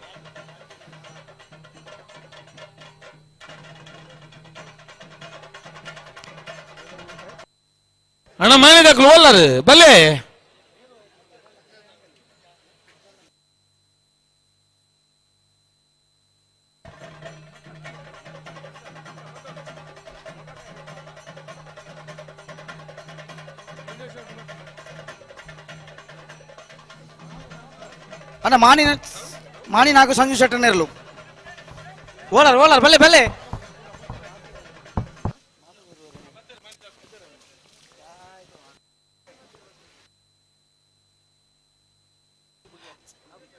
ಅಣ್ಣ ಮಾನಿದಾಕ್ಲು ಓಲಾರು ಬಲೆ. ಅಣ್ಣ ಮಾಣಿ ಮಾಣಿ ನಾಗು ಸಂಜು ಶೆಟ್ಟರ್ನೇರ್ಲು ಓಲಾರ್ ಓಲಾರ್ ಬಲ್ಲೆ ಬಲ್ಲೆ.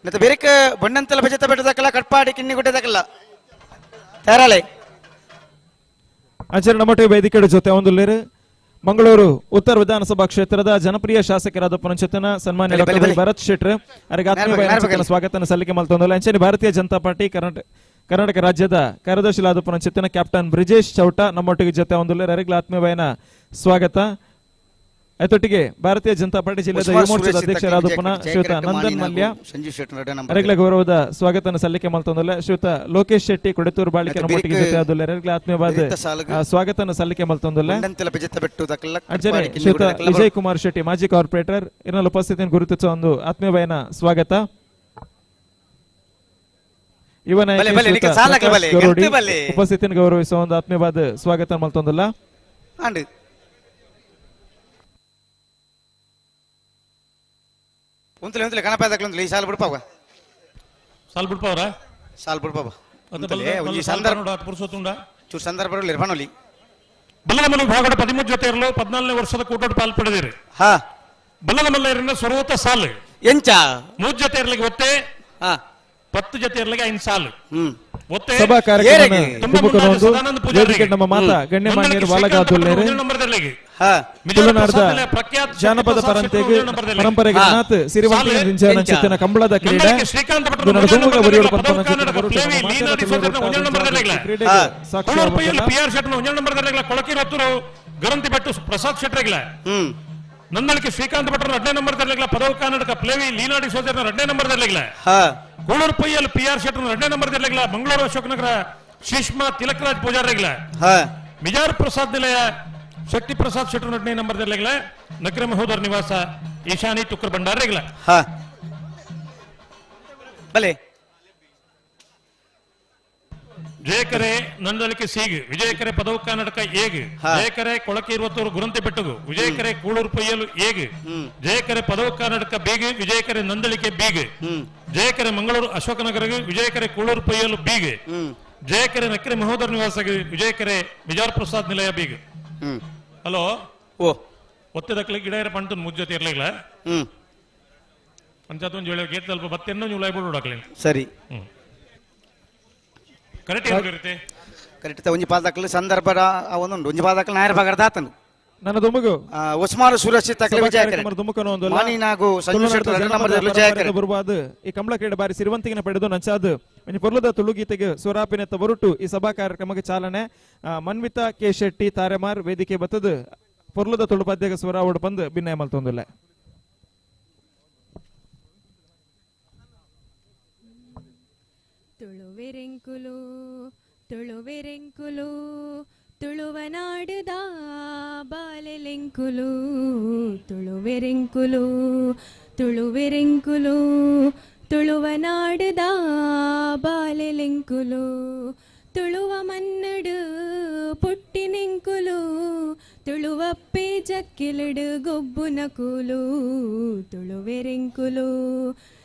ಮತ್ತೆ ಬೇರೆಕ್ ಬಣ್ಣಂತೆಲ್ಲ ಬಜೆತ ಬೆಟ್ಟದಕ್ಕಲ್ಲ ಕಟ್ಪಾಡಿ ಕಿನ್ನಿ ಗುಡ್ಡದಕ್ಕಲ್ಲ ತೇರಾಳೆ ಆಚಾರ್ಯ ನಮ್ಮೊಟ್ಟಿಗೆ ವೇದಿಕೆಯ ಜೊತೆ ಒಂದು ಮಂಗಳೂರು ಉತ್ತರ ವಿಧಾನಸಭಾ ಕ್ಷೇತ್ರದ ಜನಪ್ರಿಯ ಶಾಸಕರಾದ ಪುನಂಚತನ ಸನ್ಮಾನ್ಯ ಡಾಕ್ಟರ್ ಭರತ್ ಶೆಟ್ಟರ್ ಅವರಿಗೆ ಆತ್ಮೀಯ ಸ್ವಾಗತ ಸಲ್ಲಿಕೆ ಮಲ್ತೊಂದುಲ್ಲ. ಅಂಚನೆ ಭಾರತೀಯ ಜನತಾ ಪಾರ್ಟಿ ಕರ್ನಾಟಕ ರಾಜ್ಯದ ಕಾರ್ಯದರ್ಶಿಲಾದ ಪುನಂಚತನ ಕ್ಯಾಪ್ಟನ್ ಬ್ರಿಜೇಶ್ ಚೌಟ ನಮ್ಮೊಟ್ಟಿಗೆ ಜೊತೆ ಒಂದುಲ್ಲ ಅವರಿಗೆ ಆತ್ಮೀಯವಾದ ಸ್ವಾಗತ. ಐತೊಟ್ಟಿಗೆ ಭಾರತೀಯ ಜನತಾ ಪಾರ್ಟಿ ಜಿಲ್ಲೆಯ ಯುವ ಮೋರ್ಚಾದ ಅಧ್ಯಕ್ಷರಾದ ಪುನಃ ಶ್ರೀಯುತ ನಂದನ್ ಮಲ್ಯ ಅರೆಗ್ಲ ಗೌರವದ ಸ್ವಾಗತವನ್ನು ಸಲ್ಲಿಕೆ ಮಲ್ತೊಂದುಲ್ಲ. ಶ್ರೀಯುತ ಲೋಕೇಶ್ ಶೆಟ್ಟಿ ಕೊಡೆತೂರು ಬಾಳಿಕೆ ನಮ್ಮೊಟ್ಟಿಗೆ ಜೊತೆ ಆದುಲ್ಲ ಅರೆಗ್ಲ ಆತ್ಮೀಯವಾದ ಸ್ವಾಗತವನ್ನು ಸಲ್ಲಿಕೆ ಮಲ್ತೊಂದುಲ್ಲ. ಅಂಚನೆ ಶ್ರೀಯುತ ವಿಜಯ್ ಕುಮಾರ್ ಶೆಟ್ಟಿ ಮಾಜಿ ಕಾರ್ಪೊರೇಟರ್ ಇನ್ನೊಂದು ಉಪಸ್ಥಿತಿಯನ್ನು ಗುರುತಿಸುವ ಒಂದು ಆತ್ಮೀಯವಾದ ಸ್ವಾಗತ. ಯುವ ನಾಯಕ ಉಪಸ್ಥಿತಿಯನ್ನು ಗೌರವಿಸುವ ಒಂದು ಆತ್ಮೀಯವಾದ ಸ್ವಾಗತ ಮಲ್ತೊಂದುಲ್ಲ. ಉಂತಲೆ ಉಂತಲೆ ಕಣಪಾದಕ್ಲ ಉಂತಲೆ ಈ ಸಾಲ್ ಬಿಡ್ಪಾವ ಸಾಲ್ ಬಿಡ್ಪಾವ್ರ ಸಾಲ್ ಬಿಡ್ಪಾವ ಒಂಜಿ ಸಂದರ್ಭ ಪುರುಸೊತ್ತುಂಡ ಚೂರು ಸಂದರ್ಭ ನಿರ್ಮಾಣಲಿ ಬಲ್ಲದ ಭಾಗದ 13 ಜೊತೆ ಇರಲು 14ನೇ ವರ್ಷದ ಕೂಟೋಟ ಪಾಲ್ ಪಡೆದಿರಿ. ಹಾ ಬಲ್ಲದ ಮಲ್ಲಯರನ್ನ ಸ್ವರೂತ ಸಾಲು ಎಂಚ 3 ಜೊತೆ ಇರಲಿಕ್ಕೆ ಒತ್ತೆ 10 ಜೊತೆ ಇರಲಿಕ್ಕೆ 5 ಸಾಲು ಒತ್ತೆ ಸಭಾ ಕಾರ್ಯಕ್ರಮ ನಮ್ಮ ಮಾತಾ ಗಣ್ಯಮಾನ್ಯರು ವಾಲಗಾದುಲ್ಲೇರು ತುಳುನಾಡದ ಜಾನಪದ ಪರಂಪರೆಗೆ ಸಿರಿವಂತಿನ ಕಂಬಳದ ಕ್ರೀಡೆ ಗರಂತಿ ಬೆಟ್ಟು ಪ್ರಸಾದ್ ಶೆಟ್ಟರ್ಗಳ ನಂದಳಿಕೆ ಶ್ರೀಕಾಂತ್ ಭಟ್ರ 2ನೇ ನಂಬರ್ ದರ್ಲಿಗ್ಲ ಪದವು ಕರ್ನಾಟಕ ಪ್ಲೇವಿ ಲೀನಾಡಿ ಸೋದರನ 2ನೇ ನಂಬರ್ ದರ್ಲಿಗ್ಲ ಕೋಳೂರು ಪೈಯಲ್ಲಿ ಪಿ ಆರ್ ಶೆಟ್ಟರ್ 2ನೇ ನಂಬರ್ ದರ್ಲಿಗ್ಲ ಮಂಗಳೂರು ಅಶೋಕನಗರ ಶೀಷ್ಮಾ ತಿಲಕರಾಜ್ ಪೂಜಾರಿಗ್ಲ ಮಿಜಾರ್ ಪ್ರಸಾದ್ ನಿಲಯ ಶಕ್ತಿ ಪ್ರಸಾದ್ ಶೆಟ್ಟರ್ 2ನೇ ನಂಬರ್ ದರ್ಲಿಗ್ಲ ನಗರ ಮಹೋದರ ನಿವಾಸ ಈಶಾನಿ ತುಕ್ಕರ್ ಭಂಡಾರಿಗ್ಲ. ಬಲೆ ಜಯಕರೆ ನಂದಳಿಕೆ ಸೀಗ್ ವಿಜಯಕರೆ ಪದವು ಕರ್ನಾಟಕ ಏಗ್ ಜಯಕರೆ ಕೊಳಕೆ ಇರುವತ್ತೂರು ಗುರಂತಿ ಬೆಟ್ಟಗು ವಿಜಯಕರೆ ಕೂಳೂರು ಪೈಯಲು ಏಗ್ ಜಯಕರೆ ಪದವು ಕರ್ನಾಟಕ ಬೀಗ್ ವಿಜಯಕರೆ ನಂದಳಿಕೆ ಬೀಗ್ ಜಯಕರೆ ಮಂಗಳೂರು ಅಶೋಕನಗರ ವಿಜಯಕರೆ ಕೂಳೂರು ಪೈಯಲು ಬೀಗ್ ಜಯಕರೆ ನಕ್ರೆ ಮಹೋದರ ನಿವಾಸ ವಿಜಯಕರೆ ಬಿಜಾರ್ ಪ್ರಸಾದ್ ನಿಲಯ ಬೀಗ್. ಹಲೋ ಓ ಒತ್ತಿದಕ್ಲೆ ಗಿಡ ಪಂಟು ಮುಜ್ಜೊತೆ ಇರ್ಲಿಲ್ಲ ಪಂಚಾಯತ್ ಒಂದು ಹೇಳಿ ಗೇಟ್ ಸ್ವಲ್ಪ ಬತ್ತೆನ್ನೋ ನೀವು ಲೈಬಿಡು ಹಾಕ್ಲಿ. ಸರಿ ಕರೆಕ್ಟ್ ಇರುತ್ತೆ ಕರೆಕ್ಟ್ ಒಂಜಿ ಪಾದಕ್ಲು ಸಂದರ್ಭ ಒಂದುಂಡು ಒಂಜಿ ಪಾದಕ್ಲು ನಾಯರ ಭಾಗದ ಆತನು ನನ್ನ ದುಮುಗು ಉಸ್ಮಾನ್ ಸೂರಜ್ ತಕ್ಲೆ ವಿಜಯಕರೆ ಮಾನಿನಾಗು ಸಂಜು ಶೆಟ್ಟರ್ 2 ನಂಬರ್ ದರ್ಲು ಜಯಕರೆ ಬರುವಾದ ಈ ಕಂಬಳ ಕ್ರೀಡೆ ಬಾರಿ ಸಿರಿವಂತಿಗೆನ ಪಡೆದು ನಂಚಾದ ಒಂಜಿ ಪೊರ್ಲದ ತುಳುಗೀತೆಗೆ ಸ್ವರಾಪಿನೆತ್ತ ಬರುಟು ಈ ಸಭಾ ಕಾರ್ಯಕ್ರಮಕ್ಕೆ ಚಾಲನೆ ಮನ್ವಿತಾ ಕೆ ಶೆಟ್ಟಿ ತಾರೆಮಾರ್ ವೇದಿಕೆ ಬತ್ತದ ಪೊರ್ಲದ ತುಳು ಪದ್ಯಕ್ಕೆ ಸ್ವರಾವಡು ಬಂದು ಭಿನ್ನಯ ಮಲ್ತೊಂದುಲ್ಲ. ತುಳುವೆರೆಂಕುಲು ತುಳುವೆರೆಂಕುಲು ತುಳುವನಾಡುದ ಬಾಲೆಲೆಂಕುಲು ತುಳುವೆರೆಂಕುಲು ತುಳುವೆರೆಂಕುಲು ತುಳುವನಾಡುದ ಬಾಲೆಲೆಂಕುಲು ತುಳುವ ಮನ್ನಡು ಪುಟ್ಟಿನೆಂಕುಲು ತುಳುವಪ್ಪೆ ಜಕ್ಕಿಲಡು ಗೊಬ್ಬುನ ಕೂಲು ತುಳುವೆರೆಂಕುಲು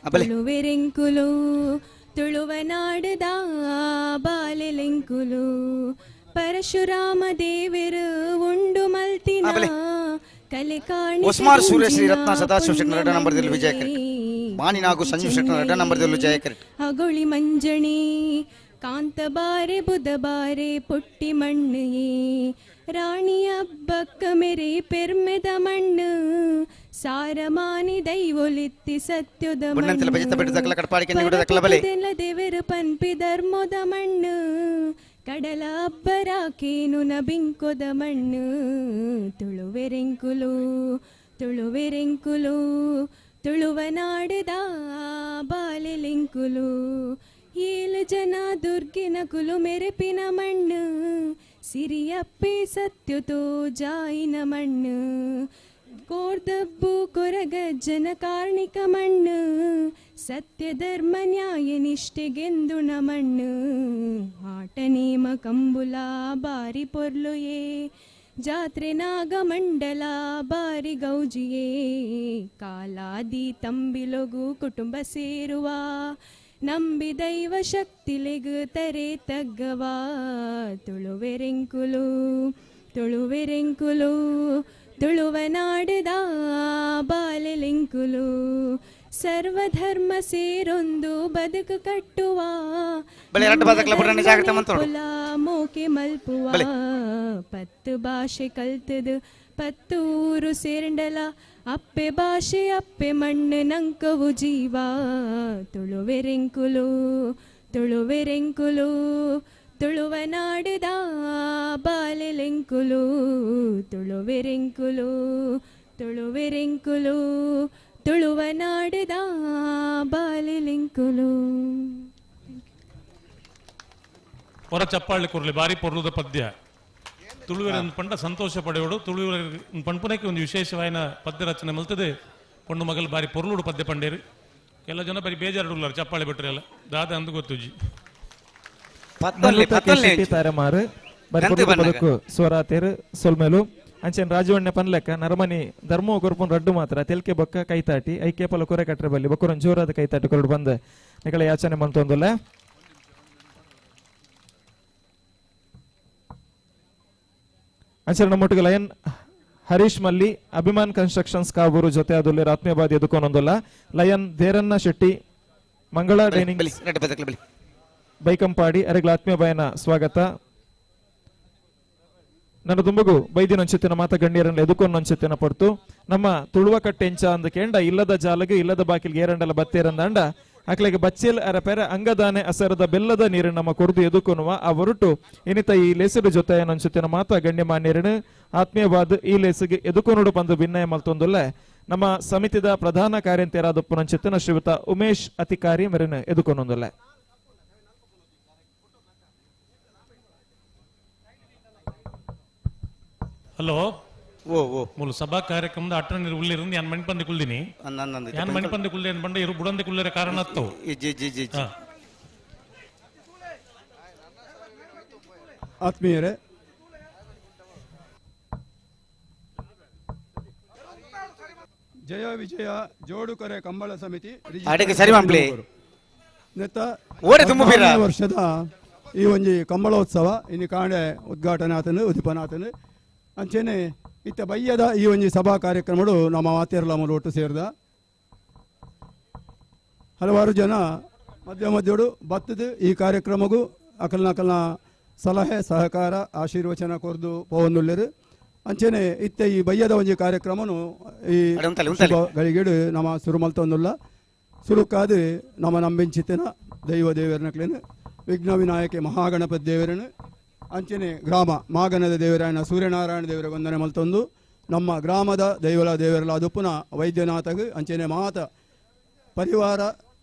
ತುಳುವೆರೆಂಕುಲು ತುಳುವನಾಡುದ ಬಾಲೆಲೆಂಕುಲು ಪರಶುರಾಮ ದೇವರು ಉಂಡು ಮಲ್ತಿನ ಕಲೆ ಕಾಣಿ ಉಸ್ಮಾನ್ ಸೂರ್ಯಶ್ರೀ ರತ್ನ ಸದಾಶಿವ ಶೆಟ್ಟರ್ 2 ನಂಬರ್ ದರ್ಲು ವಿಜಯಕರೆ ಮಾನಿನಾಗು ಸಂಜು ಶೆಟ್ಟರ್ 2 ನಂಬರ್ ದರ್ಲು ಜಯಕರೆ ಅಗೊಳಿ ಮಂಜಣಿ ಕಾಂತಬಾರೆ ಬುಧಬಾರೆ ಪುಟ್ಟಿ ಮಣ್ಣು ರಾಣಿ ಹಬ್ಬಕ್ಕ ಮೆರೆ ಪೆರ್ಮೆದ ಮಣ್ಣು ಸಾರಮಾನಿ ದೈವೊಲಿತ್ತಿ ಸತ್ಯದ ಮಣ್ಣು ದೇವರು ಪನ್ಪಿ ಧರ್ಮದ ಮಣ್ಣು ಕಡಲ ಅಬ್ಬರಾಕೇನು ಬಿಂಕೊದ ಮಣ್ಣು ತುಳುವೆರೆಂಕುಲು ತುಳುವೆರೆಂಕುಲು ತುಳುವನಾಡದ ಬಾಲೆಲೆಂಕುಲು ಏಳು ಜನ ದುರ್ಗಿನ ಕುಲು ಮೆರೆಪಿನ ಮಣ್ಣು ಸಿರಿಯಪ್ಪೆ ಸತ್ಯುತೋ ಜಾಯಿನ ಮಣ್ಣು ಕೋರ್ದಬ್ಬು ಕೊರಗಜ್ಜನ ಕಾರ್ಣಿಕ ಮಣ್ಣು ಸತ್ಯ ಧರ್ಮ ನ್ಯಾಯ ನಿಷ್ಠೆಗೆಂದುಣ ಮಣ್ಣು ಆಟ ನೇಮ ಕಂಬುಲ ಬಾರಿ ಪೊರ್ಲುಯೇ ಜಾತ್ರೆ ನಾಗಮಂಡಲ ಬಾರಿ ಗೌಜಿಯೇ ಕಾಲಾದಿ ತಂಬಿಲೊಗು ಕುಟುಂಬ ಸೇರುವ ನಂಬಿ ದೈವ ಶಕ್ತಿಲೆಗು ತರೆ ತಗ್ಗವ ತುಳುವೆರೆಂಕುಲು ತುಳುವೆರೆಂಕುಲು ತುಳುವನಾಡದ ಬಾಲೆಲೆಂಕುಲು ಸರ್ವಧರ್ಮ ಸೇರೊಂದು ಬದುಕು ಕಟ್ಟುವ ಮೋಕೆ ಮಲ್ಪುವ 10 ಭಾಷೆ ಕಲ್ತದು 10 ಊರು ಸೇರಂಡಲ ಅಪ್ಪೆ ಭಾಷೆ ಅಪ್ಪೆ ಮಣ್ಣು ನಂಕವು ಜೀವ ತುಳುವೆರೆಂಕುಲು ತುಳುವೆರೆಂಕುಲು ತುಳುವನಾಡದ ಬಾಲೆಲೆಂಕುಲು ತುಳುವೆರೆಂಕುಲು ತುಳುವೆರೆಂಕುಲು ತುಳುವನಾಡದ ಬಾಲೆಲೆಂಕುಲು. ಹೊರ ಚಪ್ಪಾಳಿ ಕೊರ್ಲಿ ಬಾರಿ ಪೊರ್ಲುದ ಪದ್ಯ ತುಳುವೆರನ್ನು ಪಂಡ ಸಂತೋಷ ಪಡೆಯೋಡು ತುಳುವೆರ ಪಂಪುನಕ್ಕೆ ಒಂದು ವಿಶೇಷವಾಯಿನ ಪದ್ಯ ರಚನೆ ಮಲ್ತದೆ ಪೊಣ್ಣು ಮಗಲು ಬಾರಿ ಪೊರ್ಲುಡು ಪದ್ಯ ಪಂಡೇರು ಕೆಲ ಜನ ಬರಿ ಬೇಜಾರುಡುಲ್ಲಾರ ಚಪ್ಪಾಳಿ ಬಿಟ್ರೆ ಎಲ್ಲ ದಾದ ಅಂದು ಗೊತ್ತುಜಿ ತಾರೆಮಾರು ಸ್ವರಾತೇರು ಸೊಲ್ಮೇಲು ಅಂಚೆನ್ ರಾಜವಣ್ಣ ಪನ್ಲೆಕ್ಕ ನರಮನಿ ಧರ್ಮ ಕೊರ್ಪುನ್ ರಡ್ಡು ಮಾತ್ರ ತೆಲ್ಕೆ ಬೊಕ್ಕ ಕೈತಾಟಿ ಐಕೇಪಲ ಕೊರೆ ಕಟ್ಟರೆ ಬಲ್ಲಿ ಬೊಕ್ಕರೊಂದು ಜೋರಾದ ಕೈತಾಟಿ ಕೊರಡು ಬಂದ ನಿಕಲ ಯಾಚನೆ ಮಂತೊಂದುಲ್ಲ. ಅಂಚೆ ನಮ್ಮೊಟ್ಟಿಗೆ ಲಯನ್ ಹರೀಶ್ ಮಲ್ಲಿ ಅಭಿಮಾನ್ ಕನ್ಸ್ಟ್ರಕ್ಷನ್ಸ್ ಕಾಬೂರು ಜೊತೆ ಅದುಲ್ಲೆ ಆತ್ಮೀಯವಾದಿ ಎದುಕೊನೊಂದುಲ್ಲ ಲಯನ್ ದೇರನ್ನ ಶೆಟ್ಟಿ ಮಂಗಳ ಡೈನಿಂಗ್ ಬೈಕಂಪಾಡಿ ಅರೆಗ್ಲ ಆತ್ಮೀಯ ಬಾಯನ ಸ್ವಾಗತ. ನನ್ನ ತುಂಬಗೂ ಬೈದಿನೊಂಚಿತ್ತಿನ ಮಾತ ಗಣ್ಯರನ್ನ ಎದುಕೊನ್ನೊಂಚಿತ್ತಿನ ಪಡ್ತು ನಮ್ಮ ತುಳುವ ಕಟ್ಟೆಂಚ ಅಂದ ಕೇಂಡ ಇಲ್ಲದ ಜಾಲಗು ಇಲ್ಲದ ಬಾಕಿಲ್ಗೆ ಏರಂಡಲ ಬತ್ತೇರಂದಾಂಡ ಅಕ್ಲೆಗೆ ಬಚ್ಚೇಲ್ ಅರ ಪೆರ ಅಂಗದಾನೆ ಅಸರದ ಬೆಲ್ಲದ ನೀರು ನಮ್ಮ ಕೊರ್ದು ಎದುಕೊನುವ ಆ ಹೊರಟು ಇನಿತ ಈ ಲೇಸರು ಜೊತೆ ನಂಚುತ್ತಿನ ಮಾತ ಗಣ್ಯಮಾನ್ಯರನು ಆತ್ಮೀಯವಾದ ಈ ಲೇಸಿಗೆ ಎದುಕೊನುಡು ಬಂದು ಭಿನ್ನಯ ಮಲ್ತೊಂದುಲ್ಲ ನಮ್ಮ ಸಮಿತಿದ ಪ್ರಧಾನ ಕಾರ್ಯಂತೆರಾದಪ್ಪು ನಂಚಿತ್ತಿನ ಶ್ರೀಯುತ ಉಮೇಶ್ ಅಧಿಕಾರಿ ಮೆರನು ಎದುಕೊನೊಂದುಲ್ಲ. ಹಲೋ ಓ ಓ ಮೂಲ ಸಭಾ ಕಾರ್ಯಕ್ರಮದ ಅಟ್ಟಣ ಉಳ್ಳಿರಿಂದ ಯಾನ್ ಮಣಿಪಂದಿ ಕುಲ್ದಿನಿ ಯಾನ್ ಮಣಿಪಂದಿ ಕುಲ್ದೆ ಬಂಡ ಇರು ಬುಡಂದಿ ಕುಲ್ಲರೆ ಕಾರಣ ಅತ್ತವು. G G G ಆತ್ಮೀಯರೇ, ಜಯ ವಿಜಯ ಜೋಡುಕರೆ ಕಂಬಳ ಸಮಿತಿ ವರ್ಷದ ಈ ಒಂಜಿ ಕಂಬಳೋತ್ಸವ ಇನ್ನು ಕಾಂಡೆ ಉದ್ಘಾಟನೆ ಆತನು ಉದಿಪನ ಆತನು. ಅಂಚೆನೆ ಇತ್ತ ಬಯ್ಯದ ಈ ಒಂಜಿ ಸಭಾ ಕಾರ್ಯಕ್ರಮಡು ನಮ್ಮ ಮಾತೇರ್ಲ ಒಟ್ಟು ಸೇರಿದ ಹಲವಾರು ಜನ ಮಧ್ಯ ಮಧ್ಯಡು ಬತ್ತದು ಈ ಕಾರ್ಯಕ್ರಮಗೂ ಅಕಲ್ನ ಸಲಹೆ ಸಹಕಾರ ಆಶೀರ್ವಚನ ಕೊರ್ದು ಪೋವೊಂದುಲ್ಲೆರು. ಅಂಚೆನೆ ಇತ್ತ ಈ ಬಯ್ಯದ ಒಂಜಿ ಕಾರ್ಯಕ್ರಮನು ಈ ಗಳಿಗೆಡು ನಮ್ಮ ಸುರುಮಲ್ತೊಂದುಲ್ಲ. ಸುರುಕಾದು ನಮ್ಮ ನಂಬಿಂಚಿತನ ದೈವ ದೇವರನಕ್ಲೇನು ವಿಘ್ನ ವಿನಾಯಕೆ ಮಹಾಗಣಪತಿ ದೇವರನು ಅಂಚನೆ ಗ್ರಾಮ ಮಾಗನದ ದೇವರಾಯಣ ಸೂರ್ಯನಾರಾಯಣ ದೇವರ ವಂದನೆ ಮಲ್ತೊಂದು ನಮ್ಮ ಗ್ರಾಮದ ದೈವಲ ದೇವರಲ ಅದುಪುನ ವೈದ್ಯನಾಥಗ್ ಅಂಚನೆ ಮಾತ ಪರಿವಾರ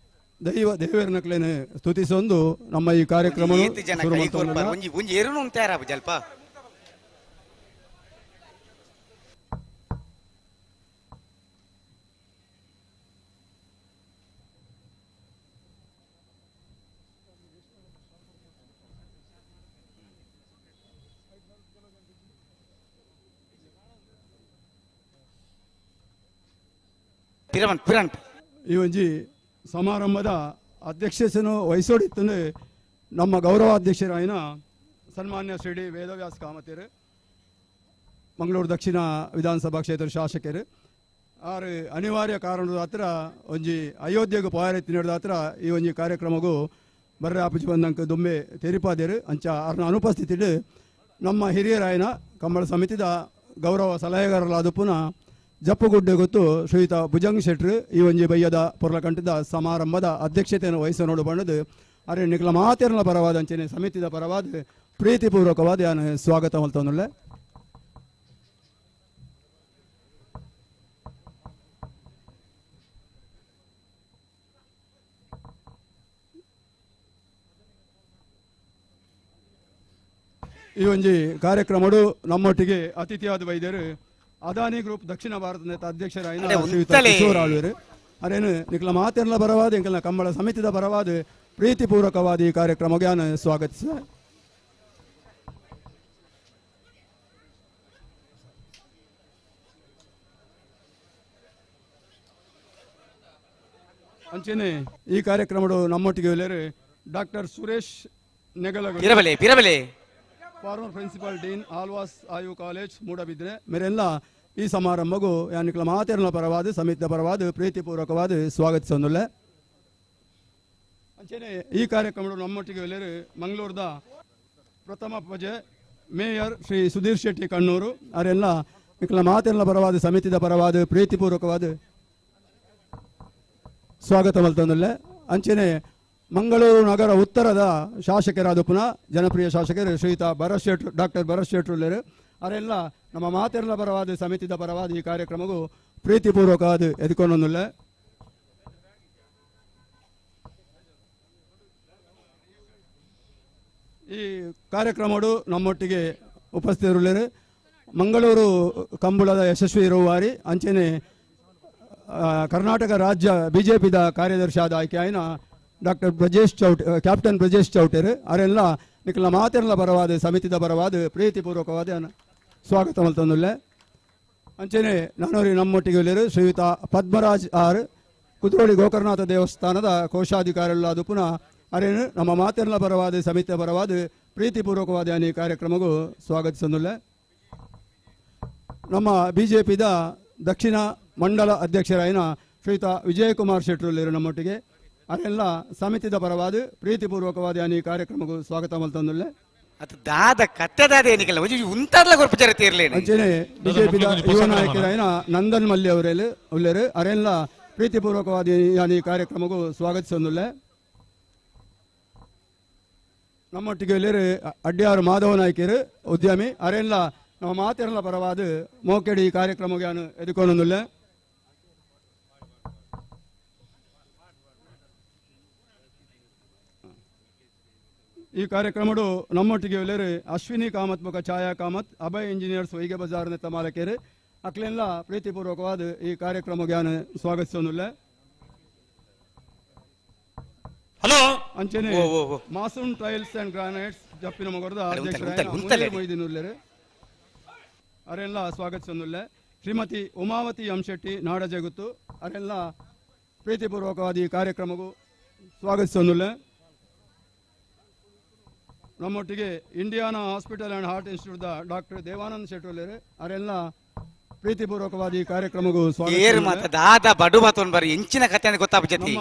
ದೈವ ದೇವರನಕ್ಲೇನು ಸ್ತುತಿಸೊಂದು ನಮ್ಮ ಈ ಕಾರ್ಯಕ್ರಮ. ಈ ಒಂಜಿ ಸಮಾರಂಭದ ಅಧ್ಯಕ್ಷತೆಯನ್ನು ವಹಿಸೋಡಿತ್ತಂದ್ರೆ ನಮ್ಮ ಗೌರವಾಧ್ಯಕ್ಷರಾಯಿನ ಸನ್ಮಾನ್ಯ ಶ್ರೀ ಡಿ ವೇದವ್ಯಾಸ ಕಾಮತಿಯರು, ಮಂಗಳೂರು ದಕ್ಷಿಣ ವಿಧಾನಸಭಾ ಕ್ಷೇತ್ರ ಶಾಸಕರು. ಆರು ಅನಿವಾರ್ಯ ಕಾರಣದ ಹತ್ರ ಒಂಜಿ ಅಯೋಧ್ಯೆಗೂ ಪಾಯರೆತ್ತಿ ನೀಡಿದ ಹತ್ರ ಈ ಒಂಜಿ ಕಾರ್ಯಕ್ರಮಗೂ ಬರ್ರೆ ಆಪುಜಿ ಬಂದಂಕ ದುಂಬೆ ತೆರಿಪಾದೇರು. ಅಂಚ ಆರ್ನ ಅನುಪಸ್ಥಿತಿಡು ನಮ್ಮ ಹಿರಿಯರಾಯನ ಕಂಬಳ ಸಮಿತಿದ ಗೌರವ ಸಲಹೆಗಾರರಾದ ಪುನಃ ಜಪ್ಪುಗುಡ್ಡೆ ಗೊತ್ತು ಶ್ರೀಯುತ ಭುಜಂಗ್ ಶೆಟ್ರು ಈ ಒಂಜಿ ಬಯ್ಯದ ಪೊರ್ಲಕಂಠದ ಸಮಾರಂಭದ ಅಧ್ಯಕ್ಷತೆಯನ್ನು ವಹಿಸ ನೋಡು ಬಣ್ಣದು ಅರೆ ನಿಖಲ ಮಾತೇರ್ನ ಪರವಾದ ಅಂಚನೆ ಸಮಿತಿದ ಪರವಾದ ಪ್ರೀತಿಪೂರ್ವಕವಾದ ಯಾನು ಸ್ವಾಗತ ಮಲ್ತೊಂದುಲ್ಲೆ. ಈ ಒಂಜಿ ಕಾರ್ಯಕ್ರಮಡು ನಮ್ಮೊಟ್ಟಿಗೆ ಅತಿಥಿಯಾದ ವೈದ್ಯರು ಅದಾನಿ ಗ್ರೂಪ್ ದಕ್ಷಿಣ ಭಾರತದ ಅಧ್ಯಕ್ಷರಾಯಿನ ಶ್ರೀಯುತ ಕಿಶೋರ್ ಆಳ್ವರು ಅರೇನು ನಿಖಲ ಮಾತೆರ್ನ ಪರವಾದ ಎಂಕಲ್ನ ಕಂಬಳ ಸಮಿತಿದ ಪರವಾದ ಪ್ರೀತಿಪೂರ್ವಕವಾದ ಈ ಕಾರ್ಯಕ್ರಮಕ್ಕೆ ನಾನು ಸ್ವಾಗತಿಸ. ಅಂಚೆನೆ ಈ ಕಾರ್ಯಕ್ರಮಡು ನಮ್ಮೊಟ್ಟಿಗೆ doctor Suresh Negalagudde, former principal dean Alva's AU college Moodbidri ಮೇರೆಲ್ಲ ಈ ಸಮಾರಂಭಗೂ ಯಾನಿಕ್ಲ ಮಾತೇರ್ನ ಪರವಾದ ಸಮಿತಿಯ ಪರವಾದ ಪ್ರೀತಿಪೂರ್ವಕವಾದ ಸ್ವಾಗತಿಸೊಂದುಲ್ಲೆ. ಅಂಚೆನೆ ಈ ಕಾರ್ಯಕ್ರಮಡು ನಮ್ಮೊಟ್ಟಿಗೆ ಎಲ್ಲರೂ ಮಂಗಳೂರದ ಪ್ರಥಮ ಪೂಜೆ ಮೇಯರ್ ಶ್ರೀ ಸುಧೀರ್ ಶೆಟ್ಟಿ ಕಣ್ಣೂರು ಅವರೆಲ್ಲ ನಿಖಲ ಮಾತೆಲ್ಲ ಪರವಾದ ಸಮಿತಿದ ಪರವಾದ ಪ್ರೀತಿಪೂರ್ವಕವಾದ ಸ್ವಾಗತ ಮಲ್ತೊಂದುಲ್ಲೆ. ಅಂಚೆನೆ ಮಂಗಳೂರು ನಗರ ಉತ್ತರದ ಶಾಸಕರಾದ ಪುನಃ ಜನಪ್ರಿಯ ಶಾಸಕರು ಶ್ರೀಯುತ ಭರತ್ ಶೆಟ್ರು ಡಾಕ್ಟರ್ ಭರತ್ ಶೆಟ್ರುಲ್ಲೇರು ಅವರೆಲ್ಲ ನಮ್ಮ ಮಾತೆಲ್ಲ ಪರವಾದ ಸಮಿತಿದ ಪರವಾದ ಈ ಕಾರ್ಯಕ್ರಮಗೂ ಪ್ರೀತಿಪೂರ್ವಕವಾದ ಎದುಕೊಂಡೊಂದುಲ್ಲೆ. ಈ ಕಾರ್ಯಕ್ರಮಡು ನಮ್ಮೊಟ್ಟಿಗೆ ಉಪಸ್ಥಿತರುಳ್ಳರು ಮಂಗಳೂರು ಕಂಬಳದ ಯಶಸ್ವಿ ಇರುವಾರಿ ಅಂಚೆನೆ ಕರ್ನಾಟಕ ರಾಜ್ಯ ಬಿಜೆಪಿದ ಕಾರ್ಯದರ್ಶಿ ಆದ ಆಯ್ಕೆಯಾಯಿನ ಡಾಕ್ಟರ್ ಬ್ರಜೇಶ್ ಚೌಟ್ ಕ್ಯಾಪ್ಟನ್ ಬ್ರಜೇಶ್ ಚೌಟೇರು ಅವರೆಲ್ಲ ನಿಖಲ ಮಾತೆಲ್ಲ ಪರವಾದ ಸಮಿತಿದ ಪರವಾದ ಪ್ರೀತಿಪೂರ್ವಕವಾದ ಸ್ವಾಗತ ಮಲ್ತೊಂದುಲ್ಲೆ. ಅಂಚನೆ ನಾನೋರಿ ನಮ್ಮೊಟ್ಟಿಗೆ ಶ್ರೀಯುತ ಪದ್ಮರಾಜ್ ಆರ್ ಕುದ್ರೋಳಿ ಗೋಕರ್ಣನಾಥ ದೇವಸ್ಥಾನದ ಕೋಶಾಧಿಕಾರಿಗಳಾದ ಪುನಃ ಅರೇನು ನಮ್ಮ ಮಾತೆಲ್ಲ ಪರವಾದ ಸಮಿತಿಯ ಪರವಾದ ಪ್ರೀತಿಪೂರ್ವಕವಾದ ಈ ಕಾರ್ಯಕ್ರಮಕ್ಕೂ ಸ್ವಾಗತಿಸನುಲ್ಲೆ. ನಮ್ಮ ಬಿಜೆಪಿದ ದಕ್ಷಿಣ ಮಂಡಲ ಅಧ್ಯಕ್ಷರಾಯಿನ ಶ್ರೀಯುತ ವಿಜಯಕುಮಾರ್ ಶೆಟ್ಟರುಲ್ಲಿರು ನಮ್ಮೊಟ್ಟಿಗೆ ಅರೆಲ್ಲ ಸಮಿತಿದ ಪರವಾದ ಪ್ರೀತಿಪೂರ್ವಕವಾದ ಈ ಕಾರ್ಯಕ್ರಮಕ್ಕೂ ಸ್ವಾಗತ ಮಲ್ತಂದುಲ್ಲೆ. ಅದು ದಾದ ಕತ್ತೆದಾದ ಏನಿಕಲ್ಲ ಉಂತಾದ್ಲ ಗೊರ್ಪಚಾರ ತೀರ್ಲೇನೆ. ಅಂಚನೆ ಬಿಜೆಪಿದ ಯುವ ನಾಯಕರಾಯಿನ ನಂದನ್ ಮಲ್ಯ ಅವರೆಲ್ಲ ಉಲ್ಲೇರು ಅರೆಲ್ಲ ಪ್ರೀತಿಪೂರ್ವಕವಾದ ಈ ಕಾರ್ಯಕ್ರಮಕ್ಕೂ ಸ್ವಾಗತಿಸನುಲ್ಲೆ. ನಮ್ಮೊಟ್ಟಿಗೆ ಉಲ್ಲೇರು ಅಡ್ಯಾರು ಮಾಧವ ನಾಯ್ಕರು ಉದ್ಯಮಿ ಅರೆಲ್ಲ ನಮ್ಮ ಮಾತೆಲ್ಲ ಪರವಾದ ಮೋಕೆಡಿ ಕಾರ್ಯಕ್ರಮಕ್ಕೆ ಎದುಕೊಂಡುಲ್ಲೆ. ಈ ಕಾರ್ಯಕ್ರಮಡು ನಮ್ಮೊಟ್ಟಿಗೆ ಉಲ್ಲೇರು ಅಶ್ವಿನಿ ಕಾಮತ್ ಮುಖ ಛಾಯಾ ಕಾಮತ್ ಅಭಯ್ ಇಂಜಿನಿಯರ್ಸ್ ಹೊಯ್ಗೆ ಬಜಾರ್ ನೆತ್ತ ಮಾಲಕೇರು ಅಕ್ಲೆಲ್ಲ ಪ್ರೀತಿಪೂರ್ವಕವಾದ ಈ ಕಾರ್ಯಕ್ರಮಕ್ಕೆ ಸ್ವಾಗತಿಸೋನುಲ್ಲೆ. ಹಲೋ ಅಂಚನೆ ಮಾಸೂನ್ tiles and granites ಜಪ್ಪಿನ ಮೊಗರದ ಅಧ್ಯಕ್ಷರಾದ ಮೊಯ್ದೀನ್ ಉಲ್ಲೇರು ಅರೆಲ್ಲ ಸ್ವಾಗತಿಸೋನುಲ್ಲೆ. ಶ್ರೀಮತಿ ಉಮಾವತಿ ಎಂ ಶೆಟ್ಟಿ ನಾಡ ಜಗುತ್ತು ಅರೆಲ್ಲ ಪ್ರೀತಿಪೂರ್ವಕವಾದ ಈ ಕಾರ್ಯಕ್ರಮಕ್ಕೂ ಸ್ವಾಗತಿಸೋನುಲ್ಲೆ. ನಮ್ಮೊಟ್ಟಿಗೆ Indiana hospital and heart institute doctor Devanand ಶೆಟ್ಟುಲ್ಲೇರು ಅವರೆಲ್ಲ ಪ್ರೀತಿಪೂರ್ವಕವಾದ ಈ ಕಾರ್ಯಕ್ರಮಕ್ಕೂ ಸ್ವಾಗತ. ದಾದ ಬಡು ಮಾತೊಂದು ಬರಿ ಎಂಚಿನ ಕಥೆ ಗೊತ್ತಾಪಜತಿ.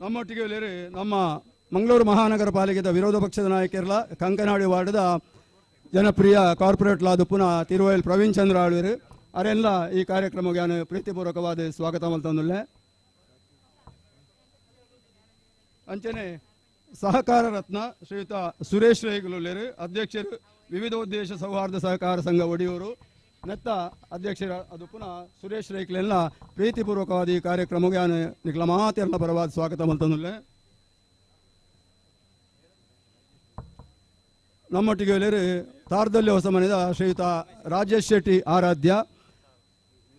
ನಮ್ಮೊಟ್ಟಿಗೆ ನಮ್ಮ ಮಂಗಳೂರು ಮಹಾನಗರ ಪಾಲಿಕೆದ ವಿರೋಧ ಪಕ್ಷದ ನಾಯಕರಲ್ಲ ಕಂಕನಾಡಿ ವಾರ್ಡದ ಜನಪ್ರಿಯ ಕಾರ್ಪೊರೇಟ್ಲಾದ ಪುನಃ ತಿರುವೈಲ್ ಪ್ರವೀಣ್ ಚಂದ್ರ ಆಳ್ವಿರು ಅವರೆಲ್ಲ ಈ ಕಾರ್ಯಕ್ರಮಕ್ಕೆ ಪ್ರೀತಿಪೂರ್ವಕವಾದ ಸ್ವಾಗತ ಮಲ್ತಂದುಲ್ಲೆ. ಅಂಚನೆ ಸಹಕಾರ ರತ್ನ ಶ್ರೀಯುತ ಸುರೇಶ್ ರೈಗುಲುಲ್ಲೇರು ಅಧ್ಯಕ್ಷರು ವಿವಿಧೋದ್ದೇಶ ಸೌಹಾರ್ದ ಸಹಕಾರ ಸಂಘ ಒಡಿಯೂರು ನೆತ್ತ ಅಧ್ಯಕ್ಷರ ಅದು ಪುನಃ ಸುರೇಶ್ ರೈಕ್ಲೆಲ್ಲ ಪ್ರೀತಿಪೂರ್ವಕವಾದ ಈ ಕಾರ್ಯಕ್ರಮಕ್ಕೆ ನಿಖಲ ಮಾತೆಲ್ಲ ಪರವಾದ ಸ್ವಾಗತ ಮಲ್ತಂದುಲ್ಲೆ. ನಮ್ಮೊಟ್ಟಿಗೆ ಉಲ್ಲೇರು ತಾರ್ದಲ್ಲಿ ಹೊಸ ಮನೆಯ ಶ್ರೀಯುತ ರಾಜೇಶ್ ಶೆಟ್ಟಿ ಆರಾಧ್ಯ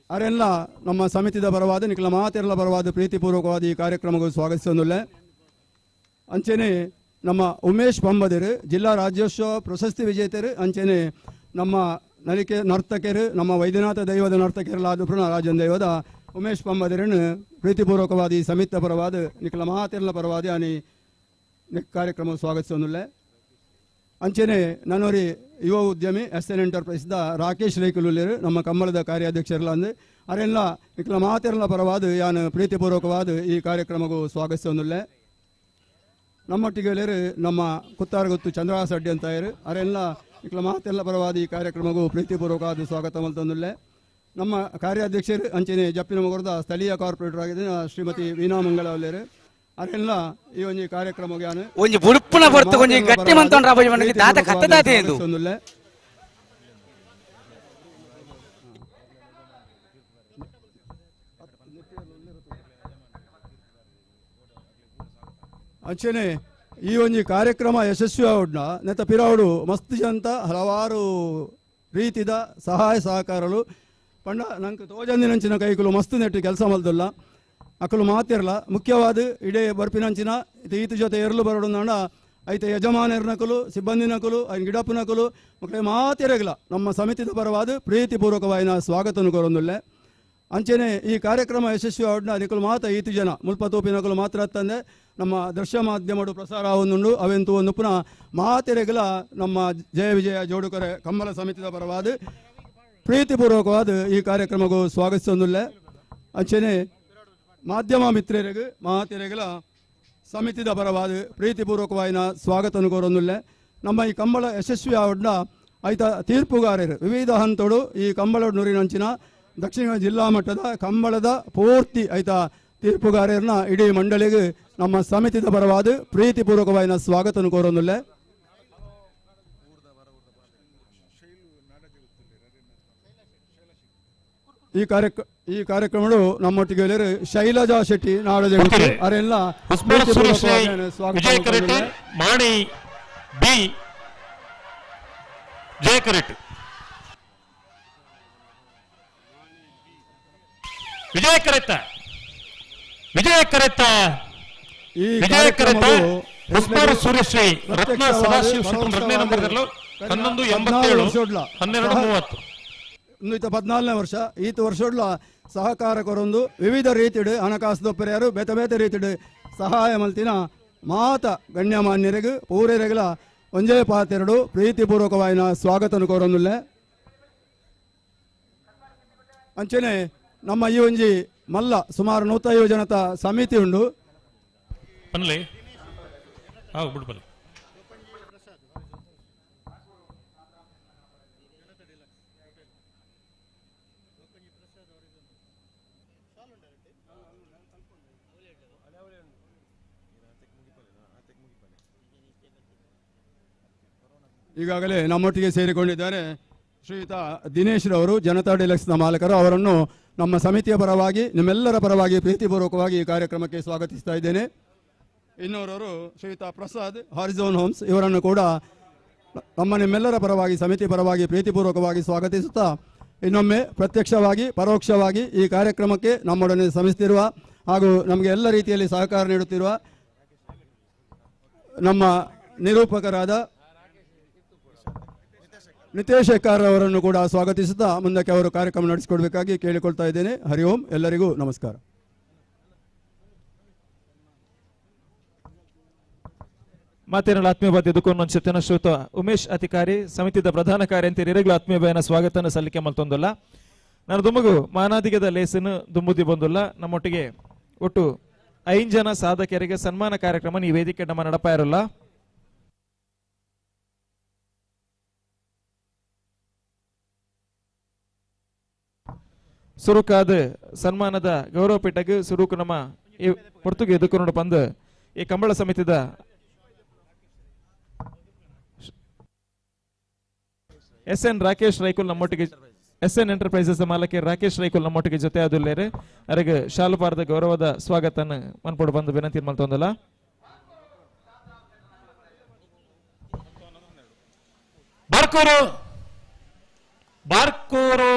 ಅವರೆಲ್ಲ ನಮ್ಮ ಸಮಿತಿದ ಪರವಾದ ನಿಖಲ ಮಾತೆಲ್ಲ ಪರವಾದ ಪ್ರೀತಿಪೂರ್ವಕವಾದ ಈ ಕಾರ್ಯಕ್ರಮಕ್ಕೆ ಸ್ವಾಗತಿಸೋನುಲ್ಲೆ. ಅಂಚನೆ ನಮ್ಮ ಉಮೇಶ್ ಪಂಬದಿರು ಜಿಲ್ಲಾ ರಾಜ್ಯೋತ್ಸವ ಪ್ರಶಸ್ತಿ ವಿಜೇತರು ಅಂಚನೆ ನಮ್ಮ ನಲಿಕೆ ನರ್ತಕರು ನಮ್ಮ ವೈದ್ಯನಾಥ ದೈವದ ನರ್ತಕರಲಾದ ರಾಜನ್ ದೈವದ ಉಮೇಶ್ ಪಂಬದಿರನ್ನು ಪ್ರೀತಿಪೂರ್ವಕವಾದ ಈ ಸಮಿತಿ ಪರವಾದ ನಿಖಲ ಮಾತೆಲ್ಲ ಪರವಾದ ಅನಿ ಕಾರ್ಯಕ್ರಮ ಸ್ವಾಗತಿಸೋನುಲ್ಲೆ. ಅಂಚನೆ ನನ್ನೋರಿ ಯುವ ಉದ್ಯಮಿ ಎಸ್ ಎನ್ ಎಂಟರ್ಪ್ರೈಸ್ದ ರಾಕೇಶ್ ರೈಕುಲುಲ್ಲೇರು ನಮ್ಮ ಕಂಬಳದ ಕಾರ್ಯಾಧ್ಯಕ್ಷರಲ್ಲ ಅಂದು ಅವರೆಲ್ಲ ನಿಖಲ ಮಾತೆಲ್ಲ ಪರವಾದ ಯಾನು ಪ್ರೀತಿಪೂರ್ವಕವಾದ ಈ ಕಾರ್ಯಕ್ರಮಕ್ಕೂ ಸ್ವಾಗತಿಸೋನುಲ್ಲೆ. ನಮ್ಮೊಟ್ಟಿಗೆ ನಮ್ಮ ಕುತ್ತಾರಗುತ್ತು ಚಂದ್ರಹಾಸ ಅಡ್ಡಿ ಅಂತ ಇರು ಅವರೆಲ್ಲ ನಿಖಲ ಮಾತೆಲ್ಲ ಪರವಾದ ಈ ಕಾರ್ಯಕ್ರಮಕ್ಕೂ ಪ್ರೀತಿಪೂರ್ವಕವಾದ ಸ್ವಾಗತ ಮಲ್ತಂದುಲ್ಲೆ. ನಮ್ಮ ಕಾರ್ಯಾಧ್ಯಕ್ಷರು ಅಂಚನೆ ಜಪ್ಪಿನ ಮೊಗರದ ಸ್ಥಳೀಯ ಕಾರ್ಪೊರೇಟರ್ ಆಗಿದ್ದ ಶ್ರೀಮತಿ ವೀಣಾ ಮಂಗಳ ಅವಲ್ಲೇರು ಅವರೆಲ್ಲ ಈ ಒಂದು ಕಾರ್ಯಕ್ರಮಕ್ಕೆ ಒಂಜಿ ಬುಡುಪುನ ಹೊರತು ಒಂಜಿ ಗಟ್ಟಿ ಮಂತೊಂಡ್ರ ಅಬಜಿ ಮನಗೆ ದಾತ ಕತ್ತದಾತೆ ಎಂದು ಅಂಚನೆ ಈ ಒಂದು ಕಾರ್ಯಕ್ರಮ ಯಶಸ್ವಿ ಆವಡ್ನ ನೆತ್ತ ಪಿರಾವಡು ಮಸ್ತ್ ಜಂತ ಹಲವಾರು ರೀತಿದ ಸಹಾಯ ಸಹಕಾರಲು ಪಂಡ ನಂಗೆ ತೋಜಂದಿನಂಚಿನ ಕೈಕುಲು ಮಸ್ತ್ ನೆಟ್ಟು ಕೆಲಸ ಮಲ್ದಲ್ಲ ಅಕಲು ಮಾತಿರಲ್ಲ ಮುಖ್ಯವಾದ ಇಡೇ ಬರ್ಪಿನಂಚಿನ ಈತ ಜೊತೆ ಎರಲು ಬರೋಡಂದ ಐತ ಯಜಮಾನರ್ನಕಲು ಸಿಬ್ಬಂದಿನಕಲು ಐನ ಗಿಡಪ್ಪನಕಲು ಮಕ್ಕಳೇ ಮಾತಿರಗಿಲ್ಲ ನಮ್ಮ ಸಮಿತಿದ ಪರವಾದ ಪ್ರೀತಿಪೂರ್ವಕವಾಯಿನ ಸ್ವಾಗತನು ಕೊರೊಂದುಲ್ಲೆ. ಅಂಚನೆ ಈ ಕಾರ್ಯಕ್ರಮ ಯಶಸ್ವಿ ಆವಡ್ನ ನಿಕಲು ಮಾತ ಈತು ಜನ ಮುಲ್ಪ ತೋಪಿನಕಲು ಮಾತ್ರ ತಂದೆ ನಮ್ಮ ದೃಶ್ಯ ಮಾಧ್ಯಮಡು ಪ್ರಸಾರ ಆವೊಂದುಂಡು ಅವೆಂತೂ ಒಂದು ಪುನಃ ಮಾತೆರೆಗಲ ನಮ್ಮ ಜಯ ವಿಜಯ ಜೋಡುಕರೆ ಕಂಬಳ ಸಮಿತಿದ ಪರವಾದ ಪ್ರೀತಿಪೂರ್ವಕವಾದ ಈ ಕಾರ್ಯಕ್ರಮಕ್ಕೂ ಸ್ವಾಗತಿಸೊಂದುಲ್ಲೆ. ಅಂಚನೆ ಮಾಧ್ಯಮ ಮಿತ್ರರಿಗೆ ಮಾತೆರೆಗಲ ಸಮಿತಿದ ಪರವಾದ ಪ್ರೀತಿಪೂರ್ವಕವಾಯಿನ ಸ್ವಾಗತನು ಕೋರೊಂದುಲ್ಲೆ. ನಮ್ಮ ಈ ಕಂಬಳ ಯಶಸ್ವಿ ಆವಡ್ನ ಐತ ತೀರ್ಪುಗಾರರು ವಿವಿಧ ಹಂತಡು ಈ ಕಂಬಳ ನುರಿನಂಚಿನ ದಕ್ಷಿಣ ಜಿಲ್ಲಾ ಮಟ್ಟದ ಕಂಬಳದ ಪೂರ್ತಿ ಐತ ತೀರ್ಪುಗಾರರನ್ನ ಇಡೀ ಮಂಡಳಿಗೆ ನಮ್ಮ ಸಮಿತಿದ ಪರವಾದ ಪ್ರೀತಿಪೂರ್ವಕವಾಯಿನ ಸ್ವಾಗತನು ಕೋರೊಂದುಲ್ಲೆ. ಈ ಕಾರ್ಯಕ್ರಮಗಳು ನಮ್ಮೊಟ್ಟಿಗೆ ಶೈಲಜಾ ಶೆಟ್ಟಿ ನಾಡಜ ಅವರೆಲ್ಲ ಸ್ವಾಗತ. ಮಾಣಿ ಬಿ ಜಯಕರೆಟ್ ವಿಜಯ ಕರೆತ ವಿಜಯ ಕರೆತ ಈ ವಿಜಯ ಕರೆತ ಉಸ್ಮಾನ್ ಸೂರ್ಯಶ್ರೀ ರತ್ನ ಸದಾಶಿವ ಶೆಟ್ಟಿ ಎರಡನೇ ನಂಬರ್ದಲ್ಲೂ 11 87 12 30 ಈತ 14ನೇ ವರ್ಷ ಈತ ವರ್ಷಡ್ಲ ಸಹಕಾರ ಕೊರೊಂದು ವಿವಿಧ ರೀತಿಡು ಹಣಕಾಸು ದೊಪ್ಪೆರೆಯರು ಬೇತೆ ಬೇತೆ ರೀತಿಡು ಸಹಾಯ ಮಲ್ತಿನ ಮಾತ ಗಣ್ಯಮಾನ್ಯರಿಗೆ ಪೂರೆರೆಗಳ ಒಂಜೇ ಪಾತೆರಡು ಪ್ರೀತಿಪೂರ್ವಕವಾಯಿನ ಸ್ವಾಗತನು ಕೋರೊಂದುಲ್ಲೆ. ಅಂಚನೆ ನಮ್ಮ ಈ ಒಂಜಿ ಮಲ್ಲ ಸುಮಾರು 150 ಜನತ ಸಮಿತಿ ಉಂಡು. ಈಗಾಗಲೇ ನಮ್ಮೊಟ್ಟಿಗೆ ಸೇರಿಕೊಂಡಿದ್ದಾರೆ ಶ್ರೀಯುತ ದಿನೇಶ್ ರವರು, ಜನತಾ ಡಿಲಕ್ಸ್ನ ಮಾಲಕರು. ಅವರನ್ನು ನಮ್ಮ ಸಮಿತಿಯ ಪರವಾಗಿ, ನಿಮ್ಮೆಲ್ಲರ ಪರವಾಗಿ ಪ್ರೀತಿಪೂರ್ವಕವಾಗಿ ಈ ಕಾರ್ಯಕ್ರಮಕ್ಕೆ ಸ್ವಾಗತಿಸ್ತಾ ಇದ್ದೇನೆ. ಇನ್ನೋರವರು ಶ್ರೀಯುತ ಪ್ರಸಾದ್, ಹಾರಿಜೋನ್ ಹೋಮ್ಸ್, ಇವರನ್ನು ಕೂಡ ನಮ್ಮ ನಿಮ್ಮೆಲ್ಲರ ಪರವಾಗಿ, ಸಮಿತಿ ಪರವಾಗಿ ಪ್ರೀತಿಪೂರ್ವಕವಾಗಿ ಸ್ವಾಗತಿಸುತ್ತಾ, ಇನ್ನೊಮ್ಮೆ ಪ್ರತ್ಯಕ್ಷವಾಗಿ ಪರೋಕ್ಷವಾಗಿ ಈ ಕಾರ್ಯಕ್ರಮಕ್ಕೆ ನಮ್ಮೊಡನೆ ಶ್ರಮಿಸುತ್ತಿರುವ ಹಾಗೂ ನಮಗೆ ಎಲ್ಲ ರೀತಿಯಲ್ಲಿ ಸಹಕಾರ ನೀಡುತ್ತಿರುವ ನಮ್ಮ ನಿರೂಪಕರಾದ ನಿತೇಶ್ ಶೆಕ್ಕಾರ್ ಅವರನ್ನು ಕೂಡ ಸ್ವಾಗತಿಸುತ್ತಾ ಮುಂದಕ್ಕೆ ಅವರು ಕಾರ್ಯಕ್ರಮ ನಡೆಸಿಕೊಡ್ಬೇಕಾಗಿ ಕೇಳಿಕೊಳ್ತಾ ಇದ್ದೇನೆ. ಹರಿ ಓಂ, ಎಲ್ಲರಿಗೂ ನಮಸ್ಕಾರ. ಮಾತೇನಲ್ಲ ಆತ್ಮೀಯ ಬಾಧ್ಯದಕ್ಕೂ ಶ್ರೋತ ಉಮೇಶ್ ಅಧಿಕಾರಿ ಸಮಿತಿದ ಪ್ರಧಾನ ಕಾರ್ಯಂತೆ ಆತ್ಮೀಯ ಬಯನ ಸ್ವಾಗತನ ಸಲ್ಲಿಕೆ ಮಲ್ತೊಂದಲ್ಲ. ನಾನು ದುಮ್ಮಗು ಮಾನಾದಿಗದ ಲೇಸನ್ನು ದುಂಬುದಿ ಬಂದುಲ್ಲ. ನಮ್ಮೊಟ್ಟಿಗೆ ಒಟ್ಟು 5 ಜನ ಸಾಧಕರಿಗೆ ಸನ್ಮಾನ ಕಾರ್ಯಕ್ರಮ ಈ ವೇದಿಕೆ ನಮ್ಮ ನಡಪ ಇರಲ್ಲ. ಸುರುಕಾದ ಸನ್ಮಾನದ ಗೌರವ ಪೀಠಕ್ಕೆ ಸುರುಕು ನಮ್ಮ ಈ ಪೊರ್ತುಗೀ ಎದುಕೊಂಡು ಬಂದು ಈ ಕಂಬಳ ಸಮಿತಿದ ಎಸ್ ಎನ್ ರಾಕೇಶ್ ರೈಕುಲ್ ನಮ್ಮೊಟ್ಟಿಗೆ, S N enterprises ಮಾಲಕಿ ರಾಕೇಶ್ ರೈಕುಲ್ ನಮ್ಮೊಟ್ಟಿಗೆ ಜೊತೆ ಆದುಲ್ಲೇರೆ ಅರೆಗೆ ಶಾಲುಪಾರದ ಗೌರವದ ಸ್ವಾಗತನ ಮನ್ಪೋಡು ಬಂದು ವಿನಂತಿ ಮಲ್ತೊಂದಲ್ಲ. ಬಾರ್ಕೂರು ಬಾರ್ಕೂರು